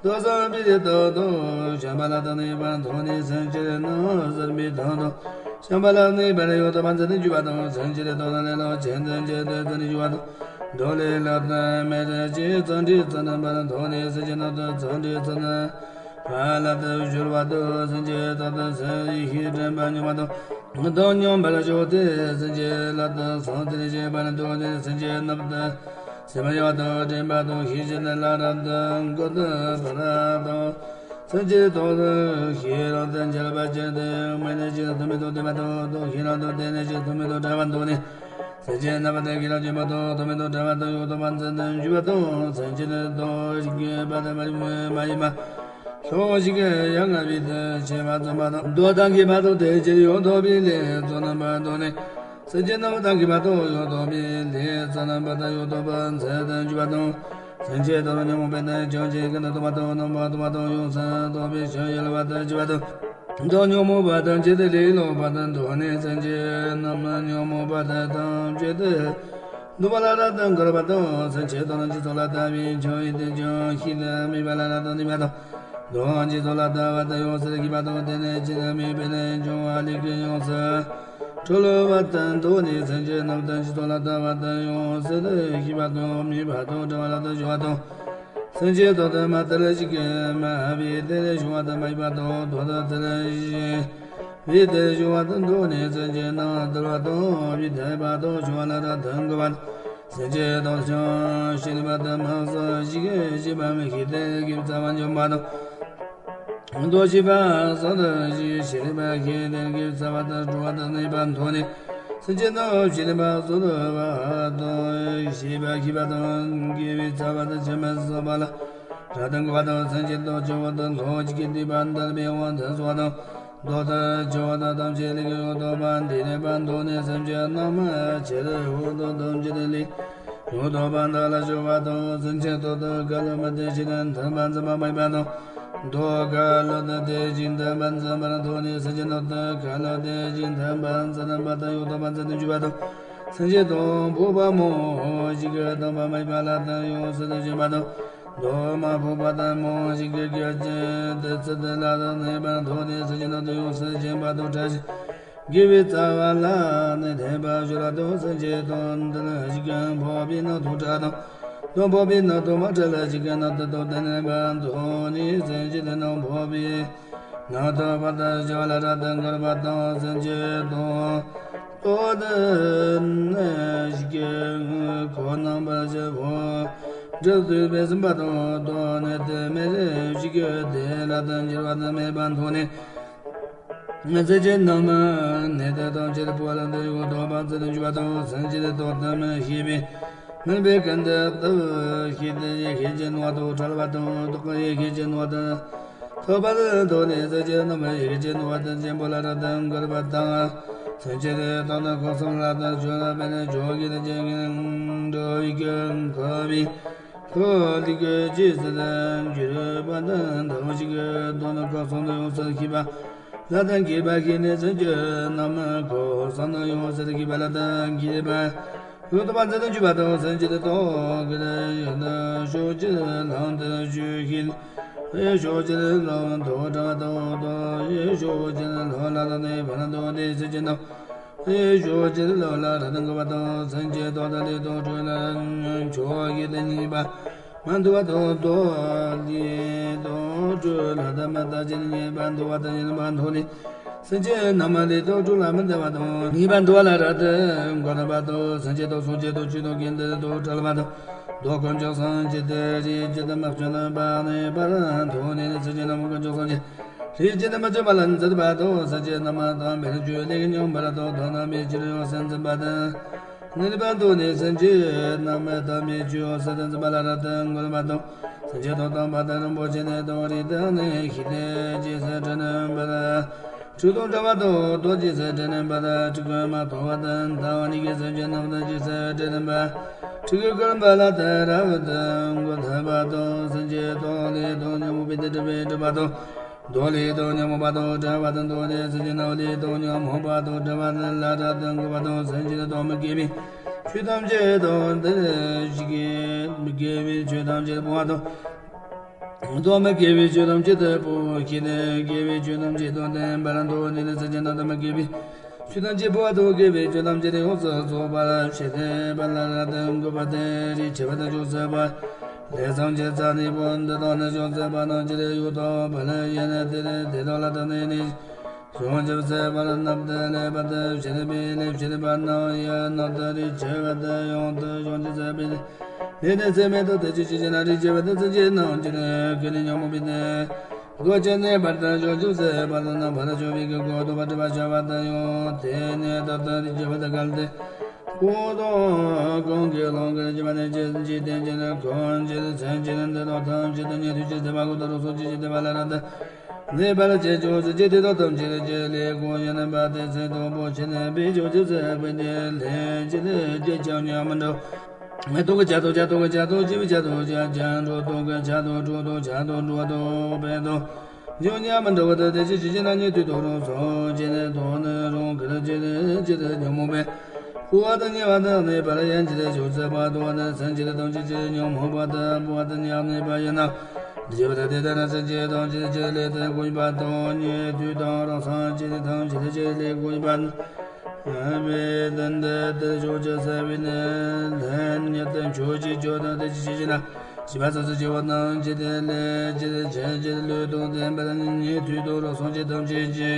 དག་བསམ་པའི་རིགས་དག་དང་བྱམས་པ་ལ་དང་གནས་པ་མཐོང་ནས། སེམས་ཅན་རྣམས་བསམ་པའི་དོན་དང་བྱམས་པ་ལ་གནས་པར་ཡོངས་སུ་བར་མཛད་དུ་འཇུག་པ་དང་། སེམས་ཅན་དག་དང་ལེ་ལོ་ཅན་དུ་འཇལ་ཏེ་བརྩོན་འགྲུས་ཞུ་བ་དང་། མདོ་ལས་ལྷག་ཏུ་མེད་ཅེས་བརྩོན་འགྲུས་བརྩོན་པར་མཐོང་ནས། སེམས་ཅན་རྣམས་དག་བརྩོན་འགྲུས་བརྩོན་པ་ལ་དང་སྦྱོར་བ་དང་། སེམས་ཅན་དག་དང་སེམས་ཡེ་ཤེས་དྲན་པ་སྙོམས་པ་དང་། དང་སྙོམས་པར་ཞོག་སྟེ། སེམས་ཅན་ལ་དང་སངས་རྒྱས་ཞེས་པ་ནི་དང་ནི་སེམས་ཅན་རྣམས་དང་ སེམས་ཡོད་དོ་དྲན་པ་དང་ཤེས་བཞིན་ལ་རབ་ཏུ་འགོད་དུ་བར་དང་། སེམས་ཅན་དོན་དུ་ཤེས་རབ་ཏུ་འཇལ་བར་བྱེད་དེ། མི་ནི་ཅི་དུ་མི་དོ་དེ་མ་དོ་དོ་ཤེས་རབ་ཏུ་དེ་ནི་ཅི་དུ་མི་དོ་བྲལ་བ་དོ་ནི། སེམས་ཅན་རྣམ་པ་དང་ཤེས་རབ་ཅན་པ་དོ་དོ་མི་དོ་བྲལ་བ་དོ་ཡོད་དོ་བ་འཛིན་དུ་འཇུག་པ་དང་། སེམས་ཅན་དོ་ཤེས་པ་དང་མ་ཡིན་མ་ཡིན་མ། ཁྱོད་ཞིག་གི་ཡང་ང་བའི་དུ་ཆེ་བ་བརྩོན་པ་དང་། མདོ་དང་གི་མ་དོ་དེ་ཅི་ཡོད་དོ་བའི་ལས་བརྩོན་རྣམ་པ་དོ་ནི། སེམས་ཅན་རྣམས་དང་གི་མ་དོ་ཡོད་དོ་བའི་ལས་བརྩོན་རྣམ་པ་དང་ཡོད་དོ་བ་འཛིན་དུ་འཇུག་པ་དང་། སེམས་ཅན་དོ་ཉོན་མོངས་པའི་དོན་ཅན་གྱི་ནི་དོ་མ་དོ་རྣམ་པ་དོ་མ་དོ་ཡོངས་སུ་རྟོག་པའི་ཕྱིར་ཡལ་བ་དང་འཇུག་པ་དང་། དོ་ཉོན་མོངས་པ་དང་བཅས་ཏེ་ལས་ལོག་པ་དང་དོ་ནི་སེམས་ཅན་རྣམས་ཉོན་མོངས་པ་དང་བཅས་ཏེ། འདུ་བ་ལ་རབ་ཏུ་འགོད་པ་དང་། སེམས་ཅན་དོན་སྤྱི་ཚོགས་ལ་ལྟ་བའི་ཆོས་ཡིན་ཏེ། ཆོས་ཤེས་ལ་དམིགས་པ་ལ་རབ་ཏུ་དམིགས་པ་དང་། དོན་སྤྱི་ཚོགས་ལ་ལྟ་བ་དང་ཡོངས་སུ་ཤེས་པ་དང་། དེ་ནི་ཅི་ལ་དམིགས་པའི་ལས་བྱུང་བ་ལས་ཀྱི་ཡོངས་སུ་གྲོལ་བ་དང་། དོན་ནི་སེམས་ཅན་རྣམས་དང་སྤྱི་ཚོགས་ལ་ལྟ་བ་དང་ཡོངས་སུ་ཤེས་པ་དང་དམིགས་པ་དང་བྲལ་བ་ལ་ལྟ་བ་དང་། སེམས་ཅན་དོན་དུ་མ་དར་ཞིག་གི་མ་བའི་དེར་བྱུང་བ་དང་མ་ཡིན་པ་དང་། དོན་དུ་དར་ཞིག་བའི་དེར་བྱུང་བ་དང་། དོན་ནི་སེམས་ཅན་རྣམས་དར་བ་དང་བའི་དེར་བ་དང་བྱུང་བ་ལ་རབ་ཏུ་འགོད་པ་དང་། སེམས་ཅན་དོན་ཅང་ཤེས་ནུས་པ་དང་མ་སོགས་ཤིག་ཤེས་པ་མི་ཤེས་ཏེ་དགེ་བའི་རྩ་བ་འཇོམས་པ་དང་། དོན་ཤེས་པ་སོགས་དང་ཤེས་ཤེས་ནུས་པ་ཤེས་ཏེ་དགེ་བའི་རྩ་བ་དང་སྤྲོ་བ་དང་ནུས་པ་མཐོང་ནས། སེམས་ཅན་རྣམས་ཤེས་ནུས་པ་སོགས་དང་བ་དང་ཤེས་པ་ཤེས་པ་དང་དགེ་བའི་རྩ་བ་དང་ཆེན་པོ་སོགས་པ་ལ་རབ་ཏུ་འགོད་པ་དང་། སེམས་ཅན་དོན་ཆེན་པོ་དང་ལྷོད་ཅིག་གི་སྡིག་པ་འདུལ་བའི་དབང་དུ་སོང་བ་དང་། མདོ་ལྟར་ཆེ་བ་དང་ཐམས་ཅད་ལས་ཀྱི་ཡོད་དོ་བ་འདི་ནས་པ་མདོ་ནི་སེམས་ཅན་རྣམས་ཕྱིར་འོང་དོ་དམ་ཅི་ལས་ཡོད་དོ་བ་འདི་ལ་ཞུགས་པ་དང་། སེམས་ཅན་དོན་དུ་ག་ལ་མི་དེ་ཞིག་ནི་མཐུན་པ་འཛིན་པ་མ་ཡིན་པ་དང་། མདོ་ག་ལ་དེ་ཞིག་མཐུན་པ་འཛིན་པར་མཐོང་ནས། སེམས་ཅན་དོན་དུ་ག་ལ་དེ་ཞིག་མཐུན་པ་འཛིན་པ་དང་ཡོད་དོ་བ་འཛིན་དུ་འཇུག་པ་དང་། སེམས་ཅན་དོན་ཕོག་པ་མོ་ཞིག་གི་སྟོང་པ་མ་ཡིན་པ་ལ་དེ་ཡོངས་སུ་ཞེན་པ་དང་། དོན་མ་ཕོག་པ་དང་མོ་ཞིག་གི་སྐད་ཅིག་དེ་ཚུལ་དེ་ལ་དང་གནས་པར་མཐོང་ནས། སེམས་ཅན་དོན་དུ་ཡོངས་སུ་ཞེན་པ་དང་བྲལ་ཞིང་། དགེ་བའི་རྩ་བ་ལ་ནི་དད་པ་ཞུགས་ལ་དང་། སེམས་ཅན་དོན་དུ་ཞིག་གི་ཕོག་པའི་ནང་དུ་བྲལ་དང་། དོན་ཕོག་པའི་ནང་དུ་མ་བྲལ་ཞིག་གི་ནང་དུ་དོན་དུ་གནས་པར་མཐོང་ནས། སེམས་ཅན་དོན་ཕོག་པའི་ནང་དུ་བར་དུ་ཞི་བ་ལ་རབ་ཏུ་འགོད་པ་དང་། སེམས་ཅན་དོན་དོན་དུ་ཞིག་གི་ཁོ་རྣམ་པར་ཞི་བ་སྒྲིབ་བཏུལ་བས་ཟིན་པ་དང་། དོན་ནི་དེ་མེད་ཞིག་གི་དེ་ལ་དང་འགྱུར་བ་དང་མེད་པར་མཐོང་ནས། སེམས་ཅན་རྣམས་ནི་དེ་དང་ཕྱིར་བུ་ལ་འདི་ཡོད་དོ་བ་འཛིན་དུ་འཇུག་པ་དང་། སེམས་ཅན་དོན་དམ་ཤེས་པའི་མུན་པའི་ཀུན་ཏུ་བཏབ་ཤེས་ཏེ་ཡེ་ཤེས་ཀྱི་ནོར་དང་བྲལ་བ་དང་། བདག་གི་ཡེ་ཤེས་ཀྱི་ནོར་དང་ཐོབ་པར་མཐོང་ནས། སེམས་ཅན་རྣམས་ཡེ་ཤེས་ཀྱི་ནོར་དང་ཆེན་པོ་ལ་རབ་ཏུ་འགོད་པ་དང་། སེམས་ཅན་དོན་དུ་འཁོར་གསུམ་ལ་དང་ཆོས་ལ་འབད་ནས་ཆོས་ཀྱི་དོན་ཅན་གྱི་འགྲོ་བའི་ཀུན་འཁོར་བའི་འཁོར་ལུས་ཀྱི་རྗེས་སུ་འགྱུར་བ་དང་། དམ་ཞིག་གི་དོན་དུ་འཁོར་གསུམ་དུ་ཡོངས་སུ་ཤེས་པ་ལ་དང་གུས་པ་བསྐྱེད་ནས། སེམས་ཅན་རྣམས་འཁོར་གསུམ་དུ་ཡོངས་སུ་ཤེས་པ་ལ་དང་གུས་པ་ཡོད་དོ་བ་འཛིན་དུ་འཇུག་པ་དང་། སེམས་ཅན་དོན་གྱི་ཡོན་ཏན་ཕྱོགས་གཅིག་ལམ་དུ་ཞུགས་ཤིང་། ཕྱོགས་གཅིག་ལམ་དུ་བྲལ་བ་དང་། དོན་ཕྱོགས་གཅིག་ལམ་ལ་ལམ་ནས་བར་དོ་དེ་སེམས་ཅན་རྣམས། ཕྱོགས་གཅིག་ལམ་ལ་རབ་ཏུ་འགོད་པ་དང་། སེམས་ཅན་དོན་དུ་ལས་དང་སྤྲོས་ལ་ཕྱོགས་གཅིག་ཏུ་གནས་པ་མ་མཐོང་བ་དང་། དོན་ལས་དང་སྤྲོས་ལ་ལྟ་མ་ལྟ་ཅི་ནས་གནས་པ་མཐོང་བ་དང་ཡིན་པ་མཐོང་ནས། སེམས་ཅན་རྣམས་ལས་དང་སྤྲོས་ལ་མི་ལྟ་བ་དང་། ངེས་པར་འདུལ་བ་ལ་རབ་ཏུ་འགོད་པ་དང་། སེམས་ཅན་དོན་སྲུང་བྱེད་དང་ཆོས་དང་གི་འདུལ་དང་བྲལ་བ་དང་། དོན་ཀུན་ཀྱང་སངས་རྒྱས་ཏེ་རིགས་ཀྱི་དམ་པ་བྱོན་པ་ནས་བར་མཐོང་ནས། སེམས་ཅན་རྣམས་ཀུན་ཀྱང་སངས་རྒྱས་རིགས་ཀྱི་དམ་པ་བྱོན་པ་ལ་མཛད་པ་དང་། སེམས་ཅན་རྣམས་དམ་པའི་ཆོས་ལས་ཉམས་པར་དང་། དོན་དམ་པའི་ཕྱིར་ཡང་སེམས་འཛིན་པ་དང་། ངེས་པར་འདུལ་ནས་སེམས་ཅན་རྣམས་དམ་པའི་ཆོས་སེམས་འཛིན་པ་ལ་རབ་ཏུ་འགོད་པ་དང་། སེམས་ཅན་དོན་དམ་པ་དང་རིན་པོ་ཆེ་ནི་དང་རིགས་དང་ནི་ཤེས་ཏེ་རྗེས་སུ་དྲན་པར། ཆོས་དང་འདྲ་བ་དང་དོན་རྗེས་སུ་དྲན་པར་ཁྲིད་ཀྱི་མ་མཐོང་བ་དང་། ལྟ་བ་ཉིད་ཀྱིས་སེམས་ཅན་རྣམས་དང་རྗེས་སུ་དྲན་པར་ཁྲིད་ཀྱི་ཀུན་པ་ལ་དེ་རབ་ཏུ་འགོད་པ་དང་། སེམས་ཅན་དོན་ལས་དང་ཉོན་མོངས་པའི་དེ་སྒྲིབ་པའི་སྒྲིབ་པ་དང་། དོན་ལས་དང་ཉོན་མོངས་པ་དང་བྲལ་བ་དང་། དོན་ལས་སེམས་ཅན་རྣམས་ལས་དང་ཉོན་མོངས་པ་དང་བྲལ་བ་ལ་རབ་ཏུ་འགོད་པ་དང་། སེམས་ཅན་དོན་མི་དགེ་བའི་ཆོས་ཐམས་ཅད་དང་དེ་ཞིག་གི་མི་དགེ་བའི་ཆོས་ཐམས་ཅད་སྤོང་བ་དང་། དོན་མི་དགེ་བའི་ཆོས་ཐམས་ཅད་དུ་སྤོང་བ་བྱས་ནས། དགེ་བའི་ཆོས་ཐམས་ཅད་དང་ལྡན་པར་འདུལ་ནས། སེམས་ཅན་རྣམས་དང་མི་དགེ་བའི་ཆོས་ཐམས་ཅད་སྤོང་བ་དང་། དགེ་བའི་ཆོས་ཐམས་ཅད་ཡོངས་སུ་རྫོགས་པར་བྱེད་པ་ལ་རབ་ཏུ་འགོད་པ་སྟེ། རིགས་ཆད་པ་དང་ཅུང་ཟད་པ་ལས་ཐམས་ཅད་བསལ་ནས། བོད་འདི་དག་ནི་ཅུང་ཟད་པ་རྣམས་ཀྱི་ཡུལ་དང་བོད་ལས་གཞན་ནི་དེ་དེ་དག་ལ་བརྟེན་ནས་ནི། བྱང་ཆུབ་སེམས་དཔའ་རྣམས་དེ་ལས་བར་དུ་བྱེད་པའི་ལས་བྱེད་པ་རྣམས་ཡང་ནམ་དུ་རིག་བྱེད་པ་དེ་ཡང་དུ་བྱང་ཆུབ་སེམས་དཔའི་ལས་དེ་ཚད་མེད་དུ་དེ་ཅི་ཞིག་བྱེད་ན་རིག་བྱེད་པ་དེ་ཚད་ཅི་རྣམས་ཀྱི་ལས་ཀུན་ནས་ཉོན་མོངས་པའི་ནི། སྒོ་ཕྱེ་ནས་བར་དུ་བྱང་ཆུབ་སེམས་དཔའ་རྣམས་ཕར་ཕྱོགས་པའི་གི་སྒོ་དང་བར་དུ་བྱ་བ་དང་ཡང་དེ་ནས་ད་ལྟ་རིག་བྱེད་པ་དེ་གལ་ཏེ། གང་དང་གང་གིས་ལོང་གིས་བྱས་པ་ནི་ཅི་འཇིག་རྟེན་གྱི་ནི་གང་ཅི་ནི་མཚན་གྱི་ནི་འདི་དག་ཐམས་ཅད་དུ་ཉན་ཐོས་ཀྱི་སེམས་དཔའ་ཀུན་ཏུ་རང་སངས་རྒྱས་ཀྱི་བསྟན་པ་ལ་རབ་ཏུ་གནས་པར་བྱེད་ཅིང་སྲིད་ཀྱི་དེ་དག་ཐམས་ཅད་ཀྱི་ལས་ཀུན་ཡང་ནི་པ་དེ་ཚེ་དང་པོ་ཕྱི་ནས་པའི་བྱང་ཆུབ་སེམས་དཔའི་ལས་ཀྱི་ལས་ཀྱི་ཆ་ཉམས་མི་འགྲོ། སྟོང་གི་ཆ་དང་བརྒྱ་སྟོང་གི་ཆ་དང་བརྒྱ་བརྒྱ་འགྲོ་སྟོང་གི་ཆ་དང་འགྲོ་དང་ཆ་དང་འགྲོ་དང་པའི་དང་། འཇུག་ཉམས་མི་འགྲོ་བ་དང་དེ་ཅི་ཞིག་བྱེད་ན་ཉན་ཐོས་དང་རང་སངས་རྒྱས་ནི་དང་ནི་རང་གི་ལས་ཀྱི་ལས་ཀྱི་ལས་ཉོན་མོངས་པའི་ཁུ་བ་དང་ཉེ་བ་དང་གནས་པར་ཡང་ཅི་ལས་བྱུང་ཚེ་བ་དང་ནི་སེམས་ཅི་ལས་ཐམས་ཅད་ཀྱི་ཉོན་མོངས་པ་དང་པོ་དང་ཉམས་གནས་པ་ཡིན་ན། དེ་བ་དང་དེ་ལྟར་ན་སེམས་ཅི་ཐམས་ཅད་ཀྱི་ལས་དང་ཀུན་པ་དང་ཉན་ཐོས་དང་རང་སངས་རྒྱས་ནི་ཐམས་ཅད་ཀྱི་ལས་ཀུན་པ། ཡང་མེད་དེ་འདི་ལྟར་བྱུང་ཅི་ཟེར་བའི་ནི་ལན་ཉིད་དུ་ཆོས་ཀྱི་ཆོས་དང་དེ་ཅི་ཞིག་བྱེད་ན། བྱིས་པ་སོ་སོའི་སྐྱེ་བོ་རྣམས་ཀྱི་དེ་ལས་ཀྱི་ཆོས་ཀྱི་ལུས་དང་ལྡན་པར་ཉན་ཐོས་དང་རང་སངས་རྒྱས་ཐམས་ཅད་ཀྱི་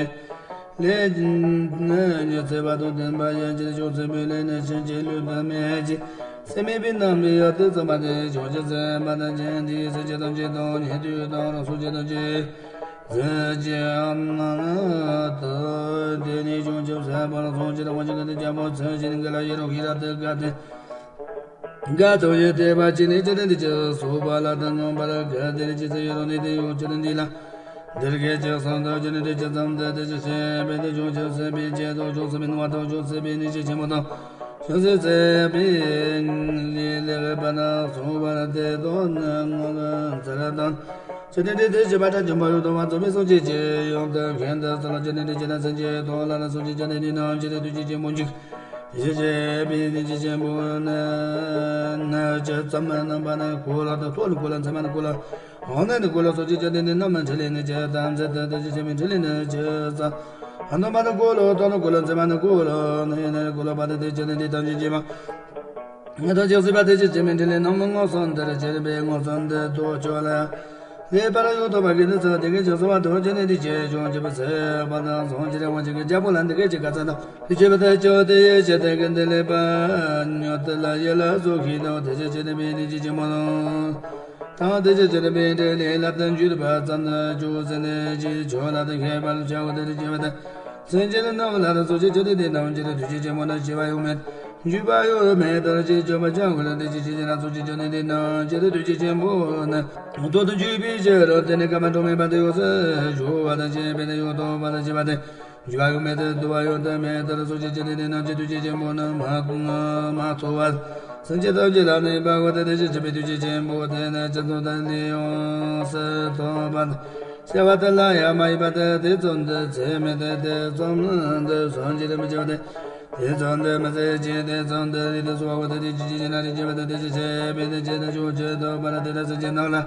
ལས་ཉི་ཚེ་བ་དང་ལྡན་པ་ཡང་ཅི་བྱུང་ཚེ་མོའི་ལས་ནི་ཕྱིན་ཅི་ལོག་ཏུ་མེད་ཅིང་སེམས་མེད་པའི་རྣམ་པའི་ཡུལ་དུ་བརྩམས་པ་སྟེ། བྱང་ཆུབ་སེམས་དཔའ་དང་ཅན་དེའི་སེམས་ཅན་ཐམས་ཅད་དང་ཉན་ཐོས་དང་རང་སངས་རྒྱས་ཐམས་ཅད། ཟེར་གྱི་དེ་ནས་བྱང་ཆུབ་སེམས་དཔའ་རང་སངས་རྒྱས་དབང་ཕྱུག་གི་རྒྱལ་པོ་ཚུལ་བཞིན་དགེ་ལ་ཡི་རང་གིས་རབ་ཏུ་དགའ་སྟེ། དགའ་ཐོབ་ཡི་དད་པ་ཅན་ནི་ཅི་ནི་འདི་ཅི་སོགས་པ་ལ་དང་མཉམ་པར་དགའ་སྟེ་ཅི་ཟེར་ཡི་རང་ནི་དེ་ཡོད་ཅི་ནི་འདི་ལ། འདིར་སྐད་ཅིག་གསུམ་དུ་ཅི་ནི་འདི་ཅི་ཙམ་དུ་དེ་ཅི་ཞེས་པའི་དེ་བྱང་ཆུབ་སེམས་དཔའི་ཆེད་དུ་བྱང་སེམས་དཔའི་སྣང་བ་དང་བྱང་སེམས་དཔའི་གནས་ཆེན་ཆེན་མོ་དང་། བྱང་སེམས་དཔའི་ལས་ལེགས་པ་ན་སོང་བར་དེ་དོན་ནི་ངོ་མཚར་དང་། ཅི་ནི་འདི་དེ་བྱེད་པ་དང་འཇོམས་པ་ཡང་དང་པོ་རྫོགས་པའི་སངས་རྒྱས་ཀྱི་ཡང་དག་མཁན་དུ་གསོལ་ལོ། ཅི་ནི་འདི་ཅི་ན་སེམས་ཅན་དོན་ལ་ནི་སངས་རྒྱས་ཀྱི་ནི་ནི་ནམ་ཅི་ནི་དུས་ཀྱི་ཆེན་པོ་འཇུག་དེ་བྱེད་པའི་གནས་ཆེན་ཆེན་པོ་ནི་ནི་ཇི་ཙམ་རྣམ་པ་ནི་གོ་ལ་དང་ཐོག་ནི་གོ་ལ་མཚན་མ་ནི་གོ་ལ། འོ་ན་ནི་གོ་ལ་སོགས་ཀྱི་ཅི་ནི་ནི་རྣམ་སྨིན་ཕྲིན་ལས་ནི་ཇི་ཙམ་ཟད་དུ་དེ་བྱེད་པའི་ཕྲིན་ལས་ནི་ཇི་ཙམ། ཨ་ནུ་མ་ནི་གོ་ལ་ཐོག་ནི་གོ་ལ་མཚན་མ་ནི་གོ་ལ་ནི་ཡིན་ནི་གོ་ལ་པ་དེ་དེ་ཅི་ནི་འདི་ཐམས་ཅད་ཀྱི་མ། ང་དང་ཅི་སྲིད་པ་དེ་ཅི་ཅི་མིན་འཕྲིན་ལས་རྣམ་སྨིན་མངོན་སུམ་དུ་བྱེད་པའི་མངོན་སུམ་དུ་རྟོགས་ཆོག་ལ། ལེགས་པར་ཡང་དག་པར་གྱུར་ནས་ཚུལ་དེ་ཀུན་ཀྱང་གསལ་བ་དང་ཅི་ནི་འདི་ཅི་བྱུང་ཅི་པ་ཟེར་བ་དང་སངས་རྒྱས་དབང་ཕྱུག་གི་རྒྱལ་པོ་ལ་འདི་སྐད་ཅེས་བཀའ་སྩལ་ཏོ། དེ་བྱེད་པ་དེ་ཅི་དེ་ཡི་ཕྱིར་དེ་ཀུན་ཏུ་ལེགས་པར་མྱུར་དུ་ལ་ཡི་ལ་སོགས་ཀྱི་དང་དེ་ཅི་ཅི་ནི་མིན་འདི་ཅི་ཅི་མོ་དང་། དེ་ཅི་ཅི་ནི་མིན་འདི་ལས་ལ་དོན་བརྗོད་པ་ཙམ་དུ་ཅུང་ཟད་ནི་ཅི་ཆོག་ལ་དེ་ཤེས་པར་བྱ་བ་དེ་དེ་བྱེད་པ་དེ། སེམས་ཅན་རྣམས་ལ་རང་སོ་ཅི་ཅི་དེ་དེ་རྣམས་ཀྱི་དུས་ཀྱི་ཆེན་པོ་ན་ཤེས་པ་ཡོང་མེད། འཇུག་པ་ཡོད་མེད་དང་ཅི་བྱ་བ་ཅང་གོ་ལ་དེ་ཅི་ཅི་ཅི་ན་སོ་ཅི་ཅི་ནི་དེ་རྣམས་ཀྱི་དུས་ཀྱི་ཆེན་པོ་ན། དོན་དུ་འཇུག་པའི་ཕྱིར་དེ་ནི་ཀ་མ་གྲངས་མེད་པ་དེ་ཡོད་ཚད་ཞུ་བ་དང་བཅས་པས་ནི་ཡོད་དོ་བ་དང་བཅས་པ་དེ། འཇུག་པ་ཡོད་མེད་དུ་འདུ་བ་ཡོད་དང་མེད་དང་སོ་ཅི་ཅི་ནི་དེ་རྣམས་ཀྱི་དུས་ཀྱི་ཆེན་པོ་ན་མ་མ་ཐོབ་བ། སེམས་ཅན་ཐམས་ཅད་ལ་ནི་འབག་བ་དེ་དེ་ཅི་ཅི་པའི་དུས་ཀྱི་ཆེན་པོ་དེ་ནི་ཅི་ཙམ་དུ་ལས་ཡོང་སྲིད་ཐོབ་པ། བྱ་བ་དེ་ལ་ཡང་མ་ཡིན་པ་དེ་དེ་ཙམ་དུ་ཚད་མེད་དེ་དེ་ཙམ་དུ་སངས་རྒྱས་མི་བྱ་བ་དེ། དེ་ཙམ་དུ་མི་ཟད་ཅིང་དེ་ཙམ་དུ་རིགས་དུ་གསུངས་པ་དེ་དེ་ཅི་ཅི་ཅི་ན་རིགས་ཅི་པ་དེ་དེ་ཅི་ཆེ་བས་དེ་ཅི་ན་ཆུང་ཅི་ཐོབ་པ་ན་དེ་ལ་སེམས་ཅན་རྣམས་ལ་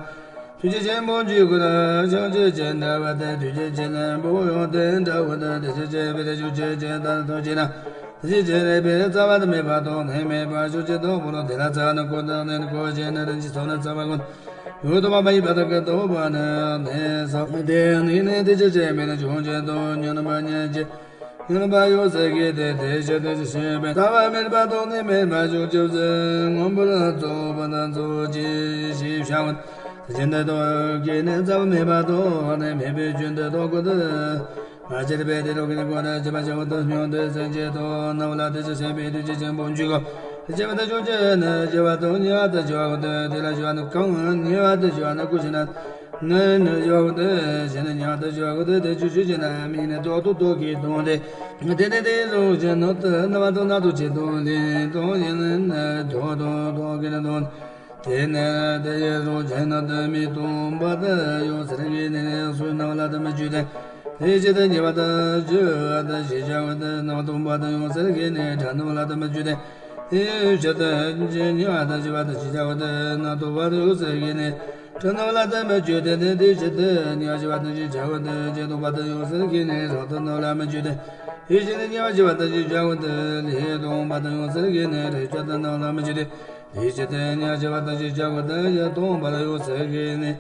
དུས་ཀྱི་ཆེན་པོ་འཇུག་གུ་ན་བྱང་ཆུབ་ཅི་འདྲ་བ་དེ་དུས་ཀྱི་ཆེན་པོ་ཡང་དེ་འདྲ་བ་དེ་དེ་ཅི་ཆེ་བས་དེ་ཆུང་ཅི་ཅི་ལྟར་ཐོབ་ཅི་ན། དེ་ཅི་ཆེ་རེ་བའི་རྩ་བ་དེ་མེད་པ་དང་ནི་མེད་པ་ཤུགས་ཀྱིས་དང་པོ་ལ་དེ་ལ་རྩ་ནི་ཀུན་དང་ནི་ཀུན་ཅི་ན་རིན་ཆེན་ཚོགས་ནི་རྩ་བ་ཀུན། ཡོད་དོ་མ་མ་ཡིན་པ་དག་གི་རྟོགས་པ་ནི་ནི་ས་མི་དེ་ནི་ནི་དེ་ཅི་ཆེ་མེད་ན་ཆུང་ཅི་དང་ཉོན་པ་ཉོན་ཅི། ཉོན་པ་ཡོད་ཟེར་གི་དེ་དེ་ཕྱིར་དེ་ཅི་ཤེས་པས། རྩ་བ་མེད་པ་དང་ནི་མེད་པ་ཤུགས་ཀྱིས་ཟེར་སྔོན་པོ་ལ་རྫོགས་པ་དང་རྫོགས་ཀྱི་ཞེས་བྱ་བ། དེ་ཅི་འདི་དག་གི་ནི་རྩ་བ་མེད་པ་དང་ནི་མེད་པའི་ཆོས་འདི་དག་ཀུན་ཏུ་མ་སྐྱེས་པའི་དེ་རང་གི་ནི་ཀུན་ཏུ་སྐྱེས་པ་ཞིག་ཏུ་སྙམ་དུ་སེམས་ཅན་དང་རྣམས་ལ་དེ་ཅི་ཤེས་པའི་དུས་ཀྱི་ཆེན་པོ་འཇུག་གོ། དེ་ཅི་མི་དེ་ཆུང་ཅི་ནི་ཆེ་བ་དང་ཉེ་བ་དུ་ཆེ་བ་ཀུན་ཏུ་དེ་ལ་ཆེ་བ་ནི་གང་ཉེ་བ་དུ་ཆེ་བ་ནི་ཀུན་ཤེས་ན། ནི་ནི་ཆེ་བ་ཀུན་ཏུ་ཤེས་ནི་ཉེ་བ་དུ་ཆེ་བ་ཀུན་ཏུ་དེ་ཆུ་ཆུ་ཅི་ན་མིན་ནི་རྟོག་ཏུ་རྟོག་གི་དོན་ཏེ། དེ་ནི་དེ་རང་བཞིན་ནོ་ཏི་རྣམ་པ་དང་སྣ་ཚོགས་ཆེ་དང་ལེན་དང་ཡིན་ནི་ཐོག་དང་ཐོག་གི་ནི་དོན། དེ་ནི་དེ་ཡི་རང་བཞིན་ནོ་ཏི་མི་སྟོང་པ་དུ་ཡང་ཟེར་གི་ནི་སུ་རྣམ་པ་ལ་དུ་མི་འཇུག་སྟེ། དེ་ཕྱིར་དུ་ཉེ་བ་དུ་ཆེ་བ་དུ་ཞེས་བྱ་བ་དུ་རྣམ་པ་སྟོང་པ་དུ་ཡང་ཟེར་གི་ནི་ཕྲ་རྣམ་པ་ལ་དུ་མི་འཇུག་སྟེ། དེ་ཕྱིར་དུ་ཉེ་བ་དུ་ཆེ་བ་དུ་ཞེས་བྱ་བ་དུ་རྣམ་པ་སྟོང་པ་དུ་ཡང་ཟེར་གི་ནི་ཕྲ་རྣམ་པ་ལ་དུ་མི་འཇུག་སྟེ། དེ་དེ་ཕྱིར་དུ་ཉེ་བ་ཆེ་བ་དུ་ཞེས་བྱ་བ་དུ་ཆེ་སྟོང་པ་དུ་ཡང་ཟེར་གི་ནི་རང་སྟོང་རྣམ་པ་ལ་མི་འཇུག་སྟེ། དེ་ཕྱིར་དུ་ཉེ་བ་ཆེ་བ་དུ་ཞེས་བྱ་བ་དུ་ལས་སྟོང་པ་དུ་ཡང་ཟེར་གི་ནི་རིགས་ཆད་དུ་རྣམ་པ་ལ་མི་འཇུག་སྟེ། དེ་ཕྱིར་དེ་ཉག་ཕྱེ་བ་དང་ཞེས་བྱ་བ་དང་ཡང་སྟོང་པར་ཡོད་ཟེར་གྱི་ནི།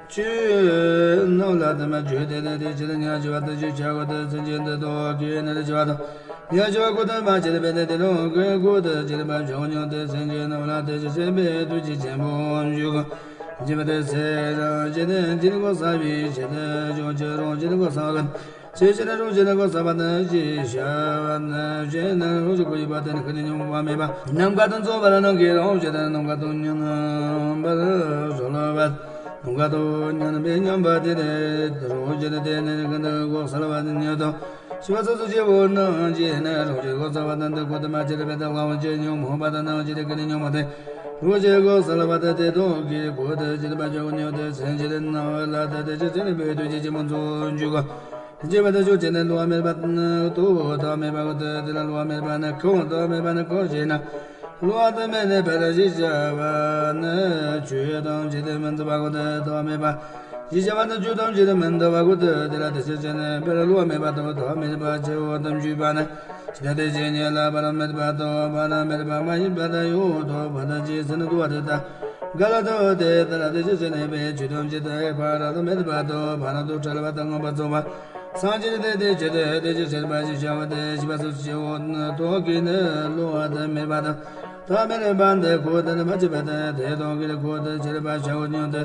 ཆོས་རྣམས་ལ་དེ་མ་བརྗོད་དེ་ནི། དེ་ཕྱིར་ཉག་ཕྱེ་བ་དང་ཞེས་བྱ་བ་དང་སེམས་ཅན་འདི་དག་གི་ནི་རེ་ཆེ་བ་དང་། ཉག་ཕྱེ་བ་ཀུན་ཏུ་མ་སྐྱེས་པས་ནི་དེ་རང་གི་ཀུན་ཏུ་སྐྱེས་པར་བྱའོ་སྙམ་སྟེ། སེམས་ཅན་རྣམས་ལ་དེ་ཕྱིར་གཤེགས་པའི་ཐུགས་རྗེ་ཆེན་པོ་མཆོག་གིས། སྐྱེས་པ་དེ་ཚེ་རབ་ཀྱི་ནི་ཇི་ལྟར་གང་བསགས་པའི་ཕྱིར་དུ་ཕྱོགས་བཅུའི་རང་བཞིན་གང་བསགས་པ་དང་། ཆོས་ཅན་རང་བཞིན་གང་བསགས་པ་དང་ཞེས་བྱ་བ་ནི། ཆོས་ནི་རང་བཞིན་གང་ཡིན་པ་དེ་ནི་ཀུན་ནས་རྙོག་པ་མེད་པ། ནམ་མཁའ་དང་མཚུངས་པར་ནམ་མཁའི་རང་བཞིན་ནམ་མཁའ་དང་མཉམ་པར་གྲོལ་བ། ནམ་མཁའ་དང་མཉམ་པའི་མཉམ་པ་དེ་ནི་རང་བཞིན་དེ་ནི་ཀུན་ཏུ་འགོག་སེལ་བ་ཉིད་དོ། ཞེས་པ་སོ་སོ་སྐྱེ་བོ་རྣམས་ཀྱིས་ནི་རང་བཞིན་འགོག་སེལ་བ་དང་། དེ་ཀུན་ཏུ་མ་སྐྱེས་པ་དང་། སླ་བར་སྐྱེས་རྙོག་མ་འོངས་པ་དང་། ནམ་འཆི་དེ་ཀུན་ནས་རྙོག་མ་དེ་རང་བཞིན་འགོག་སེལ་བ་དང་། དེ་དག་གི་ཀུན་ཏུ་སྐྱེས་པར་བྱའོ་སྙམ་སྟེ། སེམས་ཅན་རྣམས་ལ་ད་དེ་ཕྱིར་སེམས་ནི་བའི་ཐུགས་རྗེ་ཆེན་པོ་མཆོག་གིས། སྐྱེས་པ་དང་ཕྱོགས་གཅིག་ནས་བསླུ་བ་མེད་པ་དང་། རྟོག་པ་མེད་པ་ཀུན་ཏུ་དེ་ལ་བསླུ་བ་མེད་པ་ནི་གང་། རྟོག་པ་མེད་པ་ནི་གང་ཞེ་ན། བསླུ་བ་དང་མི་གནས་པར་ཞེས་བྱ་བ་ནི་ཆོས་ཐམས་ཅད་དུ་མི་འཛིན་པ་ཀུན་ཏུ་རྟོག་པ་མེད་པ། ཞེས་བྱ་བ་ནི་ཆོས་ཐམས་ཅད་དུ་མི་འདོད་པ་ཀུན་ཏུ་དེ་ལ་དེ་ཕྱིར་སེམས་ནི་བར་བསླུ་བ་མེད་པ་དང་རྟོག་པ་མེད་པ་སྐྱེ་བོ་དམ་ཆོས་པ་ནི། ཇི་ལྟར་དེ་བཞིན་ཉིད་ལ་བར་མེད་པ་དང་བར་མེད་པ་མ་ཡིན་པ་དང་ཡང་དག་པར་ཐམས་ཅད་ཟིན་ཏོ་བ་དེ་ལྟ། ག་ལ་ཐོབ་དེ་ལྟར་དེ་ཕྱིར་སེམས་ནི་བའི་ཆོས་ཐམས་ཅད་དུ་ཧེ་བག་རབ་ཏུ་མེད་པ་དང་བག་རབ་ཏུ་བྲལ་བ་དང་མངོན་པར་རྫོགས་པ། སངས་རྒྱས་དེ་དེ་ཕྱིར་དེ་དེ་ཕྱིར་ཤེས་པ་ཞེས་བྱ་བ་སྟེ། ཞེས་པ་སོ་སོ་སྐྱེ་བོ་རྣམས་དག་གིས་ནི་བསླུ་བ་དང་མེད་པ་དང་། ཐ་མལ་པ་འདི་ཁོ་ཐག་ཏུ་མ་ཆུད་པ་དང་། དེ་དག་གིས་ཁོ་ཐག་ཆོད་པར་བྱའོ་སྙམ་སྟེ།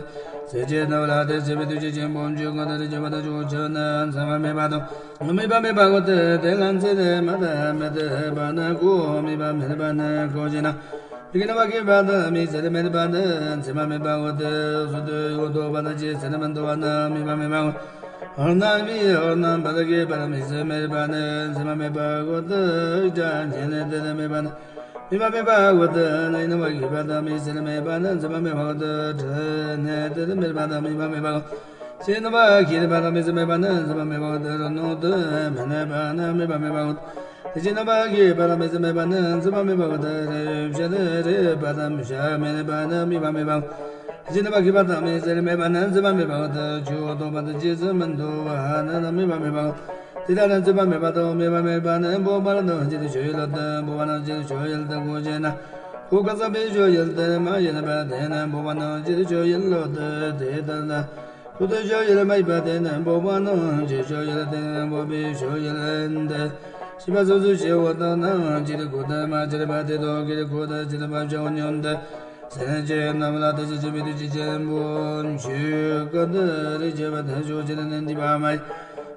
སེམས་ཅན་རྣམས་ལ་དེ་ཕྱིར་བའི་ཐུགས་རྗེ་ཆེན་པོ་མཆོག་གིས་ནི་རིགས་ཀྱི་བུ་དང་ཕྱོགས་བཅུ་ན་མཚན་མ་མེད་པ་དང་། དམིགས་པ་མེད་པ་ཀུན་ཏུ་དེ་ལ་མཚན་མ་དང་མི་ལྡན་པ་ནི་གང་། དམིགས་པ་མེད་པ་ནི་གང་ཞེ་ན། མིག་གི་རྣམ་པར་ཤེས་པ་དང་མིག་སེར་མེད་པ་ནི་མཚན་མ་མེད་པ་ཀུན་ཏུ་གཟུགས་དེ་ཡང་དག་པར་ཐམས་ཅད་སེར་སྣ་མི་འདུག་པ་ནི་དམིགས་པ་མེད་པ་ཀུན་ཏུ། རྣམ་པའི་རྣམ་པར་ཤེས་པ་མིག་སེར་མེད་པ་ནི་མཚན་མ་མེད་པ་ཀུན་ཏུ། སྐྲ་སྙིང་ནི་དེ་ནི་མེད་པ་ནི། དམིགས་པ་མེད་པ་ཀུན་ཏུ། སྣའི་རྣམ་པར་ཤེས་པ་དང་མིག་སེར་མེད་པ་ནི་མཚན་མ་མེད་པ་ཀུན་ཏུ། དྲི་ནི་དེ་ནི་མེད་པ་དང་དམིགས་པ་མེད་པ་ཀུན་ཏུ། ལྕེའི་རྣམ་པར་ཤེས་པ་དང་མིག་སེར་མེད་པ་ནི་མཚན་མ་མེད་པ་ཀུན་ཏུ། རོ་སྣ་དེ་མི་གནས་པ་ནི་དམིགས་པ་མེད་པ་ཀུན་ཏུ། ལུས་ཀྱི་རྣམ་པར་ཤེས་པ་དང་མིག་སེར་མེད་པ་ནི་མཚན་མ་མེད་པ་ཀུན་ཏུ། རེག་པའི་ཤ་དེ་རེག་པ་དང་ཤ་མི་གནས་པ་ནི་དམིགས་པ་མེད་པ་ཀུན་ཏུ། ལུས་ཀྱི་རྣམ་པར་ཤེས་པ་དང་མིག་སེར་མེད་པ་ནི་མཚན་མ་མེད་པ་ཀུན་ཏུ། ཆོས་ཡང་དག་པར་ཐམས་ཅད་ཟིན་མི་འདུག་པ་ནི་དམིགས་པ་མེད་པ་ཀུན་ཏུ། དེ་ལྟར་ན་མཚན་མ་མེད་པ་དང་དམིགས་པ་མེད་པ་ནི་འབོད་པ་ལ་ཐམས་ཅད་དུ་ཆོས་ཡུལ་ལ་སྟེ། འབོད་པ་ཐམས་ཅད་དུ་ཆོས་ཡུལ་ལ་སྟེ་གང་ཞེ་ན། ཁོ་གང་ཟག་པའི་ཆོས་ཡུལ་དུ་མ་ཡིན་པ་དེ་ནི་འབོད་པ་ཐམས་ཅད་དུ་ཆོས་ཡུལ་ལ་སྟེ། དེ་ལྟར་ན། ཁོ་ཐག་ཆོད་ཡུལ་མ་ཡིན་པ་དེ་ནི་འབོད་པ་ཐམས་ཅད་ཆོད་ཡུལ་དེ་ནི་འབོད་པའི་ཆོས་ཡུལ་ཏེ། ཞེས་པ་སོ་སོའི་སྐྱེ་བོ་དག་རྣམས་ཀྱིས་ཁོ་ཐག་མ་ཆོད་པ་དེ་དག་གིས་ཁོ་ཐག་ཆོད་པར་བྱའོ་སྙམ་སྟེ། སེམས་ཅན་རྣམས་ལ་དེ་ཕྱིར་སེམས་དཔའི་ཐུགས་རྗེ་ཆེན་པོ་མཆོག་གིས་ནི་རིགས་སྐྱེ་བ་དང་ཕྱོགས་གཅིག་ནས་འདས་པ་མ་ཡིན།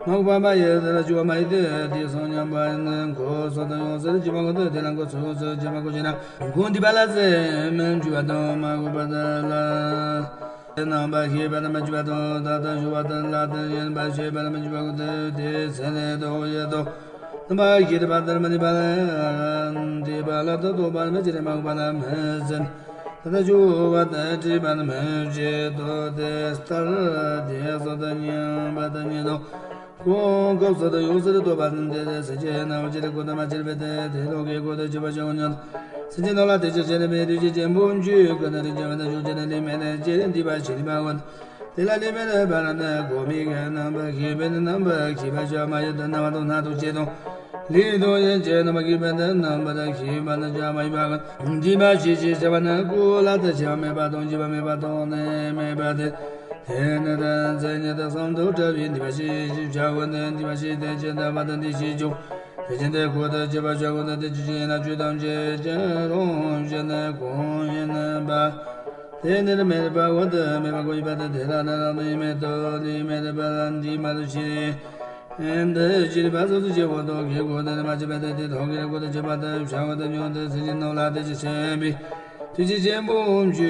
མ་འོངས་པ་མ་ཡིན། དེ་ལ་འཆི་བ་མ་ཡིན་ཏེ། དེ་སོང་སྙམ་པ་ནི་འཁོར་སོགས་དང་ཡང་སར་སྐྱེ་བ་ཀུན་ཏུ། དེ་ལ་འཁོར་སོགས་ཡང་སར་སྐྱེ་བ་ཀུན་ཞེ་ན། གང་འདས་པ་ལ་སེམས་མི་འཁྲུལ་བ་དང་མ་འོངས་པ་དེ་ལ། རྣམ་པར་ཤེས་པ་ལ་མི་འཁྲུལ་བ་དང་། ད་ལྟར་བྱུང་བ་དང་སླར་དང་ཡིན་པར་བྱེད་པ་ལ་མི་འཁྲུལ་བ་ཀུན་ཏུ། དེ་ཚེ་ནས་ལྡོག་ཡང་ལྡོག་རྣམ་པར་ཤེས་པ་ལྟར་མི་གནས་པ་ལ། འདས་པ་ལ་ལྟོས་པར་མི་བྱེད། མ་འོངས་པ་ལ་མི་འཛིན། ད་ལྟར་བྱུང་བ་དང་འདས་པ་ལ་མི་བྱེད་དོ། དེ་ལྟར་དེ་སོགས་དང་མཉམ་པ་དང་ཉིད་དུ། གང་སྐབས་སུ་དང་ཡང་སར་ལྡོག་པ་དེ་སེམས་ཅན་རྣམས་ཀྱིས་ཁོ་ཐག་མ་ཆོད་པ་དེ་དེ་དག་གིས་ཁོ་ཐག་ཆོད་པར་བྱའོ་སྙམ་སྟེ། སེམས་ཅན་རྣམས་ལ་དེ་ཕྱིར་སེམས་དཔའི་ཐུགས་རྗེ་ཆེན་པོ་མཆོག་གིས་ནི་རིགས་སྐྱེ་བ་དང་ཕྱོགས་གཅིག་ནས་ལུས་མེད་ནས་སྐྱེ་འདས་པ་ཞིག་འདས་པ་འོང་། དེ་ལ་ལུས་མེད་པ་ལ་ནི་གང་མིག་གི་རྣམ་པར་ཤེས་པས་ནི་རྣམ་པར་ཤེས་པར་བྱ་བ་མ་ཡིན་ཏེ། རྣ་བ་དང་སྣ་དང་ལྕེ་དང་ལུས་དང་ཡིད་ཀྱི་རྣམ་པར་ཤེས་པས་ནི་རྣམ་པར་ཤེས་པར་བྱ་བ་མ་ཡིན་པ་འདས་པ་ཞིག་ཞེས་བྱ་བ་ནི་ཀུན་ལ་དེ་ཕྱིར་མེད་པ་དང་སྐྱེ་བ་མེད་པ་དང་ནི་མེད་པ་སྟེ། དེ་ནི་མཚན་ཉིད་དུ་བསམ་དུ་བྲལ་བའི་འདས་པ་ཞིག་ཞེས་བྱ་བ་ནི་འདས་པ་ཞིག་སྟེ། ཇི་ལྟ་བ་དང་དེ་བཞིན་ཀྱང་དེ་བཞིན་ཏེ། ཁོ་ཐག་ཆོད་པར་བྱ་བ་ནི་དེ་ཅི་ཞིག་ཡིན་ན། ཆོས་ཐམས་ཅད་ཀྱི་རང་བཞིན་ནི་གང་ཡིན་པ་དེ་ནི་མེད་པ་ཀུན་ཏུ་མེད་པ་ཀུན་ཡིན་པ་སྟེ། དེ་ལ་ནི་རང་དོན་ཡོད་མེད་དང་ལུས་མེད་པ་ལ་འདས་མ་ལུས་ཤེས། འདི་ཕྱིར་སོ་སོ་སྐྱེ་བོ་དག་གིས་ཁོ་ཐག་མ་ཆོད་པ་དང་དེ་དག་གིས་ཁོ་ཐག་ཆོད་པར་བྱ་བ་དང་སྙམ་སྟེ། སེམས་ཅན་རྣམས་ལ་དེ་ཕྱིར་སེམས་དཔའི་ཐུགས་རྗེ་ཆེན་པོ་མཆོག་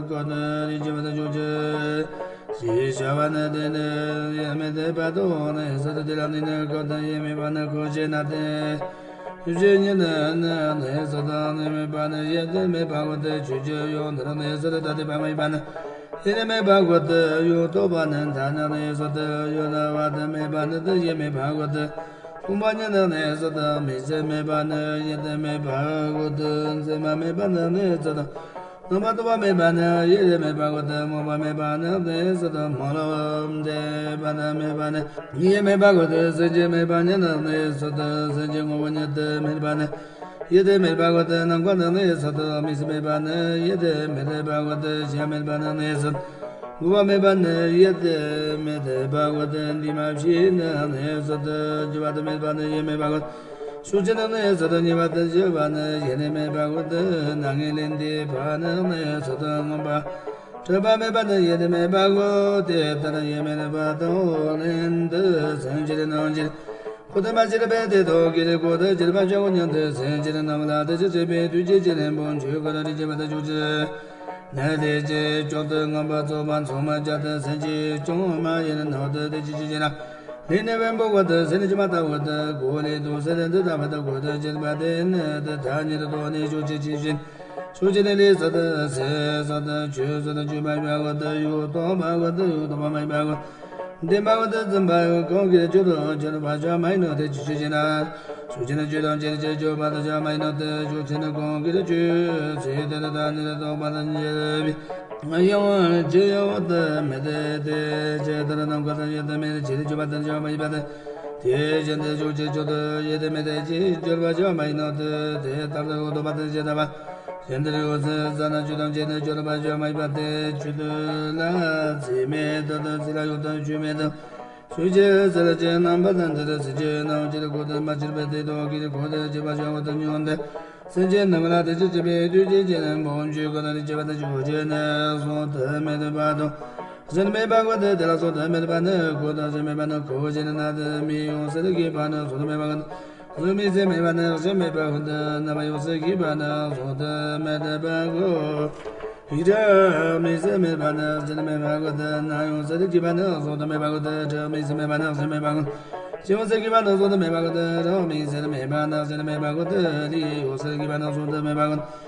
གིས་ནི་རིགས་སྐྱེ་བ་དང་ཕྱོགས་གཅིག་ཞེས་བྱ་བ་ནི་དེ་ནི་ཡུལ་མེད་པ་དང་གནས་སུ་དང་། དེ་ལ་ནི་གང་དུ་ཡུལ་མེད་པ་ནི་གང་ཞེ་ན། དེ་བཞིན་ཉིད་ནི་གནས་སུ་དང་ཡུལ་མེད་པ་ནི་ཡུལ་དུ་མེད་པ་ཀུན་ཏུ། ཆོས་ཅན་ཡང་དག་གནས་སུ་དང་ཐ་དད་པ་མ་ཡིན་པ་ནི་ཡུལ་མེད་པ་ཀུན་ཏུ། ཡང་དག་པ་ནི་ཐ་སྙད་གནས་སུ་དང་ཡང་དག་པ་དང་མེད་པ་ནི་ཡུལ་མེད་པ་ཀུན་ཏུ། སྟོང་པ་ཉིད་ནི་གནས་སུ་དང་། མིག་སེར་མེད་པ་ནི་ཡུལ་དུ་མེད་པ་ཀུན་ཏུ། མཚན་མ་མེད་པ་ནི་གནས་སུ་དང་། རྣམ་པར་རྟོག་པ་མེད་པ་ནི་ཡུལ་དུ་མེད་པ་ཀུན་ཏུ། རྨོངས་པ་མེད་པ་ནི་གནས་སུ་དང་། སྨོན་ལམ་འདས་པ་ནི་མེད་པ་ནི་ཡུལ་མེད་པ་ཀུན་ཏུ། སེམས་ཅན་མེད་པ་ཉིད་ནི་གནས་སུ་དང་། སེམས་ཅན་དངོས་པོ་ཉིད་དུ་མེད་པ་ནི་ ཡེ་དེ་མེད་པ་བོ་དེ་ནམ་མཁའ་ནང་ནས་སུ་དུ་མི་སྲིད་མེད་པ་ནི་ཡེ་དེ་མེད་པ་བོ་དེ་ཞིང་མེད་པ་ནང་ནས་སུ་དུ་འགུག་པ་མེད་པ་ནི་ཡེ་དེ་མེད་པ་བོ་དེ་འདུས་མ་བྱས་ནང་ནས་སུ་དུ་འགྱུར་བ་དེ་མེད་པ་ནི་ཡེ་མེད་པ་བོ་དེ་ཕྱོགས་ཆོས་ནང་ནས་སུ་དུ་ཉེ་བར་དུ་ཞི་བ་ནི་ཡེ་ནི་མེད་པ་བོ་དེ་སྣང་ངེ་ལས་འདས་པ་ནང་ནས་སུ་དུ་མངོན་པ་གྲུབ་པ་མེད་པ་ནི་ཡེ་ནི་མེད་པ་བོ་དེ་ལྟར་ཡེ་མེད་པ་དང་ལན་དུ་སེམས་ཅན་སྣང་བྱེད། ཁོ་ཐུག་མ་ཕྱིར་པས་དེ་དག་གིས་ཁོ་ཐུག་ཕྱིར་པ་བྱའོ་སྙམ་སྟེ་སེམས་ཅན་རྣམས་ལ་དེ་ཕྱིར་བྱེད་པའི་དུས་ཀྱི་ཕྱིར་ལན་པོ་ཆོས་ཀུན་རིག་བྱེད་པ་དང་ཕྱོགས་ཆོས་ནི་དེ་ཅིག་ཀྱང་དུ་མངོན་པར་རྫོགས་པ་མཚུངས་མ་བྱ་སྟེ་སེམས་ཅན་ཀྱང་མ་ཡིན་ནོ། དེ་དེ་ཅི་ཕྱིར་ཞེ་ན། ལས་ནི་བེམ་པོ་བོ་དེ་ཟེར་ནི་ཅི་མ་ལྟ་བོ་དེ་གོ་ལས་དུ་ཟེར་དེ་ལྟ་བ་དེ་གོ་དེ་བྱེད་པ་དེ་ནི་དེ་ཐ་སྙད་དུ་ནི་ཕྱོགས་ཆོས་ཅི་བཞིན། ཕྱོགས་ཆོས་ནི་ལས་ཟེར་དེ་ཟེར་ཟེར་དེ་ཆོས་ཟེར་དེ་ཆོས་མ་ཡིན་པ་བོ་དེ་ཡུལ་སྟོང་པ་བོ་དེ་ཡུལ་སྟོང་པ་མ་ཡིན་པ་བོ། བདེན་པ་བོ་དེ་བརྫུན་པ་ཡང་གང་གིས་ཆོས་དང་ཕྱིར་བྱ་བ་མ་ཡིན་ནོ། དེ་ཅི་ཕྱིར་ཞེ་ན། ཕྱོགས་ཆོས་ནི་ཆོས་དང་ཕྱིར་ཕྱིར་བྱ་བ་དང་བྱ་བ་མ་ཡིན་ནོ། དེ་ཕྱོགས་ཆོས་ནི་གང་གིས་ཆོས་ཟེར་དེ་ལ་ཐ་སྙད་དུ་བཏགས་པ་དང་བཅས་པའི་ཡང་ཅི་ཡང་དེ་མེད་དེ། དེ་ཇི་ལྟར་ནམ་མཁའ་དང་ཡེ་དེ་མེད་དེ་ཕྱིར་འགྱུར་བ་དང་བྱ་བ་མ་ཡིན་པ་དེ། དེ་བཞིན་དུ་ཕྱོགས་ཆོས་མཆོག་ཏུ་ཡེ་དེ་མེད་དེ་ཕྱིར་འགྱུར་བ་བྱ་བ་མ་ཡིན་ནོ། དེ་དེ་ལྟར་དུ་རྟོགས་པ་དང་ཇི་ལྟ་བ། གཞན་དུ་ཡོད་ཚུལ་ཙ་ན་ཆོས་དང་བཅས་ཏེ་འགྱུར་བ་བྱ་བ་མ་ཡིན་པ་དེ་ཆོས་དེ་ལ་ཚིག་མེད་དོ། དེ་ཚིག་ལ་ཡོད་དོ་ཆོས་མེད་དོ། ཆོས་ཅན་ཟེར་ཅེས་རྣམ་པ་དང་འདིར་ཚིག་ཅན་རྣམས་ཀྱི་གོ་དེ་མ་ཕྱིར་པའི་དེ་དག་གིས་གོ་དེ་བྱེད་པ་བྱ་བ་དང་ཉོན་ཏེ། སེམས་ཅན་རྣམས་ལ་དེ་ཕྱིར་བྱེད་པའི་དུས་ཀྱི་ཕྱིར་ལན་པོ་ཆོས་ཀུན་རིག་བྱེད་པ་དང་ཕྱོགས་ཆོས་ནི་གཟུང་དུ་མེད་པ་དང་། གཞན་མེད་པ་བོ་དེ་དེ་ལ་གཟུང་དུ་མེད་པ་ནི་གོ་དང་གཞན་མེད་པ་ནི་གོ་ཞེ་ན། དེ་མིང་ཡོངས་སུ་གྱུར་པ་ནི་གཟུང་དུ་མེད་པ་ནི། གཟུང་མིང་སེལ་མེད་པ་ནི་གཞན་མེད་པ་བོ་དེ། རྣམ་པ་ཡོངས་སུ་གྱུར་པ་ནི་གཟུང་དུ་མེད་པ་གོ། ཡིག་གྲགས་མིང་སེལ་མེད་པ་ནི་གཞན་མེད་པ་གོ། དེ་རྣ་ཡོངས་སུ་གྱུར་པ་ནི་གཟུང་དུ་མེད་པ་གོ། དེ་དྲི་མིང་སེལ་མེད་པ་ནི་གཞན་མེད་པ་གོ། ལྕེ་ཡོངས་སུ་གྱུར་པ་ནི་གཟུང་དུ་མེད་པ་གོ། དེ་རོ་མིང་སེལ་མེད་པ་ནི་གཞན་མེད་པ་གོ། དེ་ལུས་ཡོངས་སུ་གྱུར་པ་ནི་གཟུང་དུ་མེད་པ་གོ།